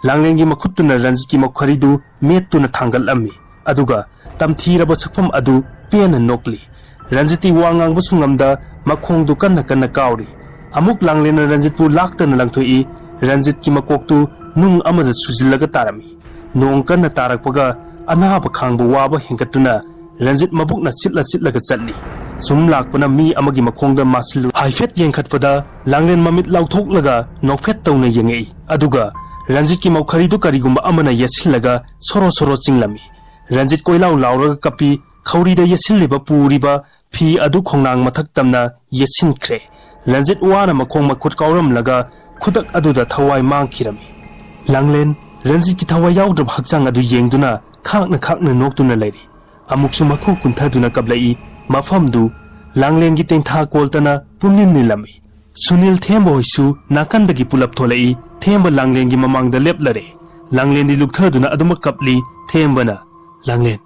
ꯂꯥꯡꯂꯦꯟꯒꯤ ꯃꯈꯨꯠꯇꯨꯅ ꯔꯟꯖꯤꯠꯀꯤ ꯃꯈꯔꯤꯗꯨ ꯃꯦꯠꯇꯨꯅ ꯊꯥꯡꯒꯠꯂꯝꯃꯤ꯫ ꯑꯗꯨꯒ ꯇꯝꯊꯤꯔꯕ ꯁꯛꯐꯝ ꯑꯗꯨ ꯄꯦꯟꯅ ꯅꯣꯛꯂꯤ꯫ ꯔꯟꯖꯤꯠꯇꯤ ꯋꯥ ꯉꯥꯡꯕꯁꯨ ꯉꯝꯗ ꯃꯈꯣꯡꯗꯨ ꯀꯟꯅ ꯀꯟꯅ ꯀꯥꯎꯔꯤ꯫ ꯑꯃꯨꯛ ꯂꯥꯡꯂꯦꯟꯅ ꯔꯟꯖꯤꯠꯄꯨ ꯂꯥꯛꯇꯅ ꯂꯪꯊꯣꯛꯏ꯫ ꯔꯟꯖꯤꯠꯀꯤ ꯃꯀꯣꯛꯇꯨ ꯅꯨꯡ ꯑꯃꯗ ꯁꯨꯖꯤꯜꯂꯒ ꯇꯥꯔꯝꯃꯤ꯫ ꯅꯣꯡ ꯀꯟꯅ ꯇꯥꯔꯛꯄꯒ ꯑꯅꯥꯕ ꯈꯥꯡꯕ ꯋꯥꯕ ꯍꯦꯟꯒꯠꯇꯨꯅ ꯔꯟꯖꯤꯠ ꯃꯕꯨꯛꯅ ꯆꯤꯠꯂ ꯆꯤꯠꯂꯒ ꯆꯠꯂꯤ꯫ ꯁꯨꯝ ꯂꯥꯛꯄꯅ ꯃꯤ ꯑꯃꯒꯤ ꯃꯈꯣꯡꯗ ꯃꯥꯁꯤꯜꯂꯨ꯫ ꯍꯥꯏꯐꯦꯠ ꯌꯦꯡꯈꯠꯄꯗ ꯂꯥꯡꯂꯦꯟ ꯃꯃꯤꯠ ꯂꯥꯎꯊꯣꯛꯂꯒ ꯅꯣꯛꯐꯦꯠ ꯇꯧꯅ ꯌꯦꯡꯉꯛꯏ꯫ ꯑꯗꯨꯒ ꯔꯟꯖꯤꯠꯀꯤ ꯃꯧꯈꯔꯤꯗꯨ ꯀꯔꯤꯒꯨꯝꯕ ꯑꯃꯅ ꯌꯦꯠꯁꯤꯜꯂꯒ ꯁꯣꯔꯣ ꯁꯣꯔꯣ ꯆꯤꯡꯂꯝꯃꯤ꯫ ꯔꯟꯖꯤꯠ ꯀꯣꯏꯂꯥꯎ ꯂꯥꯎꯔꯒ ꯀꯞꯄꯤ꯫ ꯈꯧꯔꯤꯗ ꯌꯦꯠꯁꯤꯜꯂꯤꯕ ꯄꯨꯔꯤꯕ ꯐꯤ ꯑꯗꯨ ꯈꯣꯡꯅꯥꯡ ꯃꯊꯛ ꯇꯝꯅ ꯌꯦꯠꯁꯤꯟꯈ꯭ꯔꯦ꯫ ꯔꯟꯖꯤꯠ ꯋꯥꯅ ꯃꯈꯣꯡ ꯃꯈꯨꯠ ꯀꯥꯎꯔꯝꯂꯒ ꯈꯨꯗꯛ ꯑꯗꯨꯗ ꯊꯋꯥꯏ ꯃꯥꯡꯈꯤꯔꯝꯃꯤ꯫ ꯂꯥꯡꯂꯦꯟ, ꯔꯟꯖꯤꯠꯀꯤ ꯊꯋꯥꯏ ꯌꯥꯎꯗ꯭ꯔꯕ ꯍꯛꯆꯥꯡ ꯑꯗꯨ ꯌꯦꯡꯗꯨꯅ ꯈꯥꯛꯅ ꯈꯥꯛꯅ ꯅꯣꯛꯇꯨꯅ ꯂꯩꯔꯤ꯫ ꯑꯃꯨꯛꯁꯨ ꯃꯈꯨ ꯀꯨꯟꯊꯗꯨꯅ ꯀꯞꯂꯛꯏ꯫ ꯃꯐꯝꯗꯨ ꯂꯥꯡꯂꯦꯟꯒꯤ ꯇꯦꯡꯊꯥ ꯀꯣꯜꯇꯅ ꯄꯨꯝꯅꯤꯜ ꯅꯤꯜꯂꯝꯃꯤ꯫ ꯁꯨꯅꯤꯜ ꯊꯦꯝꯕ ꯍꯣꯏꯁꯨ ꯅꯥꯀꯟꯗꯒꯤ ꯄꯨꯂꯞ ꯊꯣꯛꯂꯛꯏ꯫ ꯊꯦꯝꯕ ꯂꯥꯡꯂꯦꯟꯒꯤ ꯃꯃꯥꯡꯗ ꯂꯦꯞꯂꯔꯦ꯫ ꯂꯥꯡꯂꯦꯟꯗꯤ ꯂꯨꯛꯊꯗꯨꯅ ꯑꯗꯨꯃꯛ ꯀꯞꯂꯤ꯫ ꯊꯦꯝꯕꯅ, "ꯂꯥꯡꯂꯦꯟ!"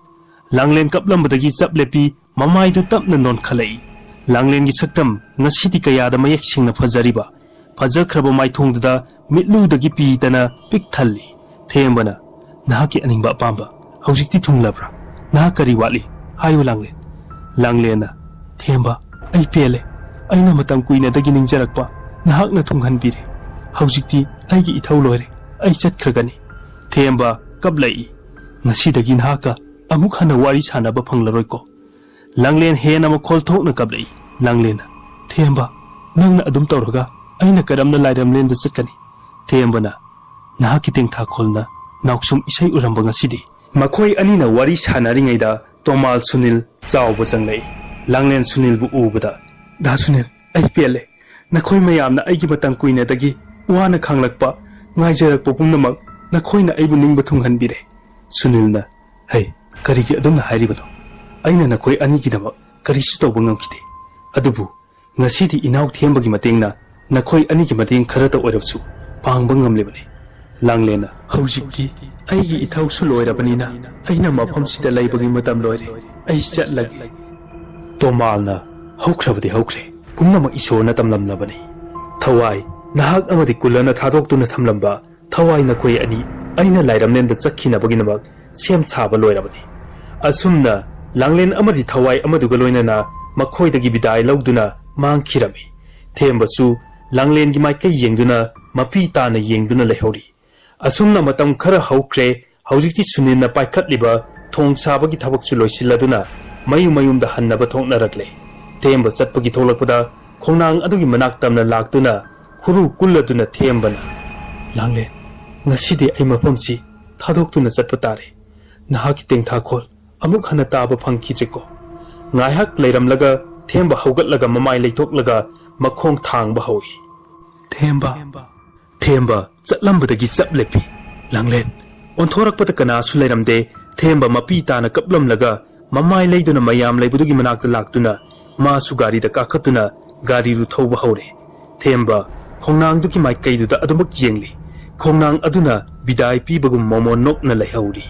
ꯂꯥꯡꯂꯦꯟ ꯀꯞꯂꯝꯕꯗꯒꯤ ꯆꯞ ꯂꯦꯞꯄꯤ꯫ ꯃꯃꯥꯏꯗꯨ ꯇꯞꯅ ꯅꯣꯟꯈꯠꯂꯛꯏ꯫ ꯂꯥꯡꯂꯦꯟꯒꯤ ꯁꯛꯇꯝ ꯉꯁꯤꯗꯤ ꯀꯌꯥꯗ ꯃꯌꯦꯛ ꯁꯦꯡꯅ ꯐꯖꯔꯤꯕ! ꯐꯖꯈ꯭ꯔꯕ ꯃꯥꯏꯊꯣꯡꯗꯨꯗ ꯃꯤꯠꯂꯨꯗꯒꯤ ꯄꯤꯗꯅ ꯄꯤꯛ ꯊꯜꯂꯤ꯫ ꯊꯦꯝꯕꯅ, "ꯅꯍꯥꯛꯀꯤ ꯑꯅꯤꯡꯕ ꯑꯄꯥꯝꯕ ꯍꯧꯖꯤꯛꯇꯤ ꯊꯨꯡꯂꯕ꯭ꯔꯥ? ꯅꯍꯥꯛ ꯀꯔꯤ ꯋꯥꯠꯂꯤ? ꯍꯥꯏꯌꯨ, ꯂꯥꯡꯂꯦꯟ꯫" ꯂꯥꯡꯂꯦꯟꯅ, "ꯊꯦꯝꯕ, ꯑꯩ ꯄꯦꯜꯂꯦ꯫ ꯑꯩꯅ ꯃꯇꯝ ꯀꯨꯏꯅꯗꯒꯤ ꯅꯤꯡꯖꯔꯛꯄ ꯅꯍꯥꯛꯅ ꯊꯨꯡꯍꯟꯕꯤꯔꯦ꯫ ꯍꯧꯖꯤꯛꯇꯤ ꯑꯩꯒꯤ ꯏꯊꯧ ꯂꯣꯏꯔꯦ꯫ ꯑꯩ ꯆꯠꯈ꯭ꯔꯒꯅꯤ꯫" ꯊꯦꯝꯕ ꯀꯞꯂꯛꯏ꯫ "ꯉꯁꯤꯗꯒꯤ ꯅꯍꯥꯛꯀ ꯑꯃꯨꯛ ꯍꯟꯅ ꯋꯥꯔꯤ ꯁꯥꯟꯅꯕ ꯐꯪꯂꯔꯣꯏꯀꯣ?" ꯂꯥꯡꯂꯦꯟ ꯍꯦꯟꯅ ꯃꯈꯣꯜ ꯊꯣꯛꯅ ꯀꯞꯂꯛꯏ꯫ ꯂꯥꯡꯂꯦꯟꯅ, "ꯊꯦꯝꯕ, ꯅꯪꯅ ꯑꯗꯨꯝ ꯇꯧꯔꯒ ꯑꯩꯅ ꯀꯔꯝꯅ ꯂꯥꯏꯔꯝꯂꯦꯟꯗ ꯆꯠꯀꯅꯤ?" ꯊꯦꯝꯕꯅ, "ꯅꯍꯥꯛꯀꯤ ꯇꯦꯡꯊꯥꯈꯣꯜꯅ ꯅꯥꯎꯁꯨꯝ ꯏꯁꯩ ꯎꯔꯝꯕ ꯉꯁꯤꯗꯤ꯫" ꯃꯈꯣꯏ ꯑꯅꯤꯅ ꯋꯥꯔꯤ ꯁꯥꯟꯅꯔꯤꯉꯩꯗ ꯇꯣꯃꯥꯜ ꯁꯨꯅꯤꯜ ꯆꯥꯎꯕ ꯆꯪꯂꯛꯏ꯫ ꯂꯥꯡꯂꯦꯟ ꯁꯨꯅꯤꯜꯕꯨ ꯎꯕꯗ, "ꯗꯥ ꯁꯨꯅꯤꯜ, ꯑꯩ ꯄꯦꯜꯂꯦ꯫ ꯅꯈꯣꯏ ꯃꯌꯥꯝꯅ ꯑꯩꯒꯤ ꯃꯇꯝ ꯀꯨꯏꯅꯗꯒꯤ ꯋꯥꯅ ꯈꯥꯡꯂꯛꯄ, ꯉꯥꯏꯖꯔꯛꯄ ꯄꯨꯝꯅꯃꯛ ꯅꯈꯣꯏꯅ ꯑꯩꯕꯨ ꯅꯤꯡꯕ ꯊꯨꯡꯍꯟꯕꯤꯔꯦ꯫" ꯁꯨꯅꯤꯜꯅ, "ꯍꯩ, ꯀꯔꯤꯒꯤ ꯑꯗꯨꯝꯅ ꯍꯥꯏꯔꯤꯕꯅꯣ? ꯑꯩꯅ ꯅꯈꯣꯏ ꯑꯅꯤꯒꯤꯗꯃꯛ ꯀꯔꯤꯁꯨ ꯇꯧꯕ ꯉꯝꯈꯤꯗꯦ꯫ ꯑꯗꯨꯕꯨ ꯉꯁꯤꯗꯤ ꯏꯅꯥꯎ ꯊꯦꯝꯕꯒꯤ ꯃꯇꯦꯡꯅ ꯅꯈꯣꯏ ꯑꯅꯤꯒꯤ ꯃꯇꯦꯡ ꯈꯔꯇ ꯑꯣꯏꯔꯕꯁꯨ ꯄꯥꯡꯕ ꯉꯝꯂꯤꯕꯅꯤ꯫" ꯂꯥꯡꯂꯦꯟꯅ, "ꯍꯧꯖꯤꯛꯇꯤ ꯑꯩꯒꯤ ꯏꯊꯧꯁꯨ ꯂꯣꯏꯔꯕꯅꯤꯅ ꯑꯩꯅ ꯃꯐꯝꯁꯤꯗ ꯂꯩꯕꯒꯤ ꯃꯇꯝ ꯂꯣꯏꯔꯦ꯫ ꯑꯩ ꯆꯠꯂꯒꯦ꯫" ꯇꯣꯃꯥꯜꯅ, "ꯍꯧꯈ꯭ꯔꯕꯗꯤ ꯍꯧꯈ꯭ꯔꯦ꯫ ꯄꯨꯝꯅꯃꯛ ꯏꯁꯣꯔꯅ ꯇꯝꯂꯝꯂꯕꯅꯤ꯫ ꯊꯋꯥꯏ, ꯅꯍꯥꯛ ꯑꯃꯗꯤ ꯀꯨꯂꯅ ꯊꯥꯗꯣꯛꯇꯨꯅ ꯊꯝꯂꯝꯕ ꯊꯋꯥꯏ ꯅꯈꯣꯏ ꯑꯅꯤ ꯑꯩꯅ ꯂꯥꯏꯔꯝꯂꯦꯟꯗ ꯆꯠꯈꯤꯅꯕꯒꯤꯗꯃꯛ ꯁꯦꯝ ꯁꯥꯕ ꯂꯣꯏꯔꯕꯅꯤ꯫" ꯑꯁꯨꯝꯅ ꯂꯥꯡꯂꯦꯟ ꯑꯃꯗꯤ ꯊꯋꯥꯏ ꯑꯃꯗꯨꯒ ꯂꯣꯏꯅꯅ ꯃꯈꯣꯏꯗꯒꯤ ꯕꯤꯗꯥꯏ ꯂꯧꯗꯨꯅ ꯃꯥꯡꯈꯤꯔꯝꯃꯤ꯫ ꯊꯦꯝꯕꯁꯨ ꯂꯥꯡꯂꯦꯟꯒꯤ ꯃꯥꯏꯀꯩ ꯌꯦꯡꯗꯨꯅ ꯃꯄꯤ ꯇꯥꯅ ꯌꯦꯡꯗꯨꯅ ꯂꯩꯍꯧꯔꯤ꯫ ꯑꯁꯨꯝꯅ ꯃꯇꯝ ꯈꯔ ꯍꯧꯈ꯭ꯔꯦ꯫ ꯍꯧꯖꯤꯛꯇꯤ ꯁꯨꯅꯤꯜꯅ ꯄꯥꯏꯈꯠꯂꯤꯕ ꯊꯣꯡ ꯁꯥꯕꯒꯤ ꯊꯕꯛꯁꯨ ꯂꯣꯏꯁꯤꯜꯂꯗꯨꯅ ꯃꯌꯨꯝ ꯃꯌꯨꯝꯗ ꯍꯟꯅꯕ ꯊꯣꯛꯅꯔꯛꯂꯦ꯫ ꯊꯦꯝꯕ ꯆꯠꯄꯒꯤ ꯊꯣꯛꯂꯛꯄꯗ ꯈꯣꯡꯅꯥꯡ ꯑꯗꯨꯒꯤ ꯃꯅꯥꯛ ꯇꯝꯅ ꯂꯥꯛꯇꯨꯅ ꯈꯨꯔꯨ ꯀꯨꯜꯂꯗꯨꯅ ꯊꯦꯝꯕꯅ, "ꯂꯥꯡꯂꯦꯟ, ꯉꯁꯤꯗꯤ ꯑꯩ ꯃꯐꯝꯁꯤ ꯊꯥꯗꯣꯛꯇꯨꯅ ꯆꯠꯄ ꯇꯥꯔꯦ꯫ ꯅꯍꯥꯛꯀꯤ ꯇꯦꯡꯊꯥꯈꯣꯜ ꯑꯃꯨꯛ ꯍꯟꯅ ꯇꯥꯕ ꯐꯪꯈꯤꯗ꯭ꯔꯦꯀꯣ?" ꯉꯥꯏꯍꯥꯛ ꯂꯩꯔꯝꯂꯒ ꯊꯦꯝꯕ ꯍꯧꯒꯠꯂꯒ ꯃꯃꯥꯏ ꯂꯩꯊꯣꯛꯂꯒ ꯃꯈꯣꯡ ꯊꯥꯡꯕ ꯍꯧꯏ꯫ "ꯊꯦꯝꯕ!" ꯊꯦꯝꯕ ꯆꯠꯂꯝꯕꯗꯒꯤ ꯆꯞ ꯂꯦꯞꯄꯤ꯫ "ꯂꯥꯡꯂꯦꯟ!" ꯑꯣꯟꯊꯣꯔꯛꯄꯗ ꯀꯅꯥꯁꯨ ꯂꯩꯔꯝꯗꯦ꯫ ꯊꯦꯝꯕ ꯃꯄꯤ ꯇꯥꯅ ꯀꯞꯂꯝꯂꯒ ꯃꯃꯥꯏ ꯂꯩꯗꯨꯅ ꯃꯌꯥꯝ ꯂꯩꯕꯗꯨꯒꯤ ꯃꯅꯥꯛꯇ ꯂꯥꯛꯇꯨꯅ ꯃꯥꯁꯨ ꯒꯥꯔꯤꯗ ꯀꯥꯈꯠꯇꯨꯅ ꯒꯥꯔꯤꯗꯨ ꯊꯧꯕ ꯍꯧꯔꯦ꯫ ꯊꯦꯝꯕ ꯈꯣꯡꯅꯥꯡꯗꯨꯒꯤ ꯃꯥꯏꯀꯩꯗꯨꯗ ꯑꯗꯨꯃꯛ ꯌꯦꯡꯂꯤ꯫ ꯈꯣꯡꯅꯥꯡ ꯑꯗꯨꯅ ꯕꯤꯗꯥꯏ ꯄꯤꯕꯒꯨꯝ ꯃꯣꯃꯣꯟ ꯅꯣꯛꯅ ꯂꯩꯍꯧꯔꯤ꯫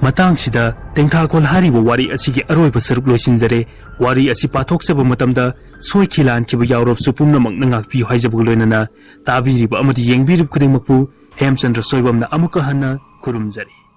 ꯃꯇꯥꯡꯁꯤꯗ ꯇꯦꯡꯊꯥꯈꯣꯜ ꯍꯥꯏꯔꯤꯕ ꯋꯥꯔꯤ ꯑꯁꯤꯒꯤ ꯑꯔꯣꯏꯕ ꯁꯔꯨꯛ ꯂꯣꯏꯁꯤꯟꯖꯔꯦ꯫ ꯋꯥꯔꯤ ꯑꯁꯤ ꯄꯥꯊꯣꯛꯆꯕ ꯃꯇꯝꯗ ꯁꯣꯏꯈꯤ ꯂꯥꯟꯈꯤꯕ ꯌꯥꯎꯔꯕꯁꯨ ꯄꯨꯝꯅꯃꯛꯅ ꯉꯥꯛꯄꯤꯌꯨ ꯍꯥꯏꯖꯕꯒ ꯂꯣꯏꯅꯅ ꯇꯥꯕꯤꯔꯤꯕ ꯑꯃꯗꯤ ꯌꯦꯡꯕꯤꯔꯤꯕ ꯈꯨꯗꯤꯡꯃꯛꯄꯨ ꯍꯦꯝꯆꯟꯗ꯭ꯔ ꯁꯣꯏꯕꯝꯅ ꯑꯃꯨꯛꯀ ꯍꯟꯅ ꯈꯨꯔꯨꯝꯖꯔꯤ꯫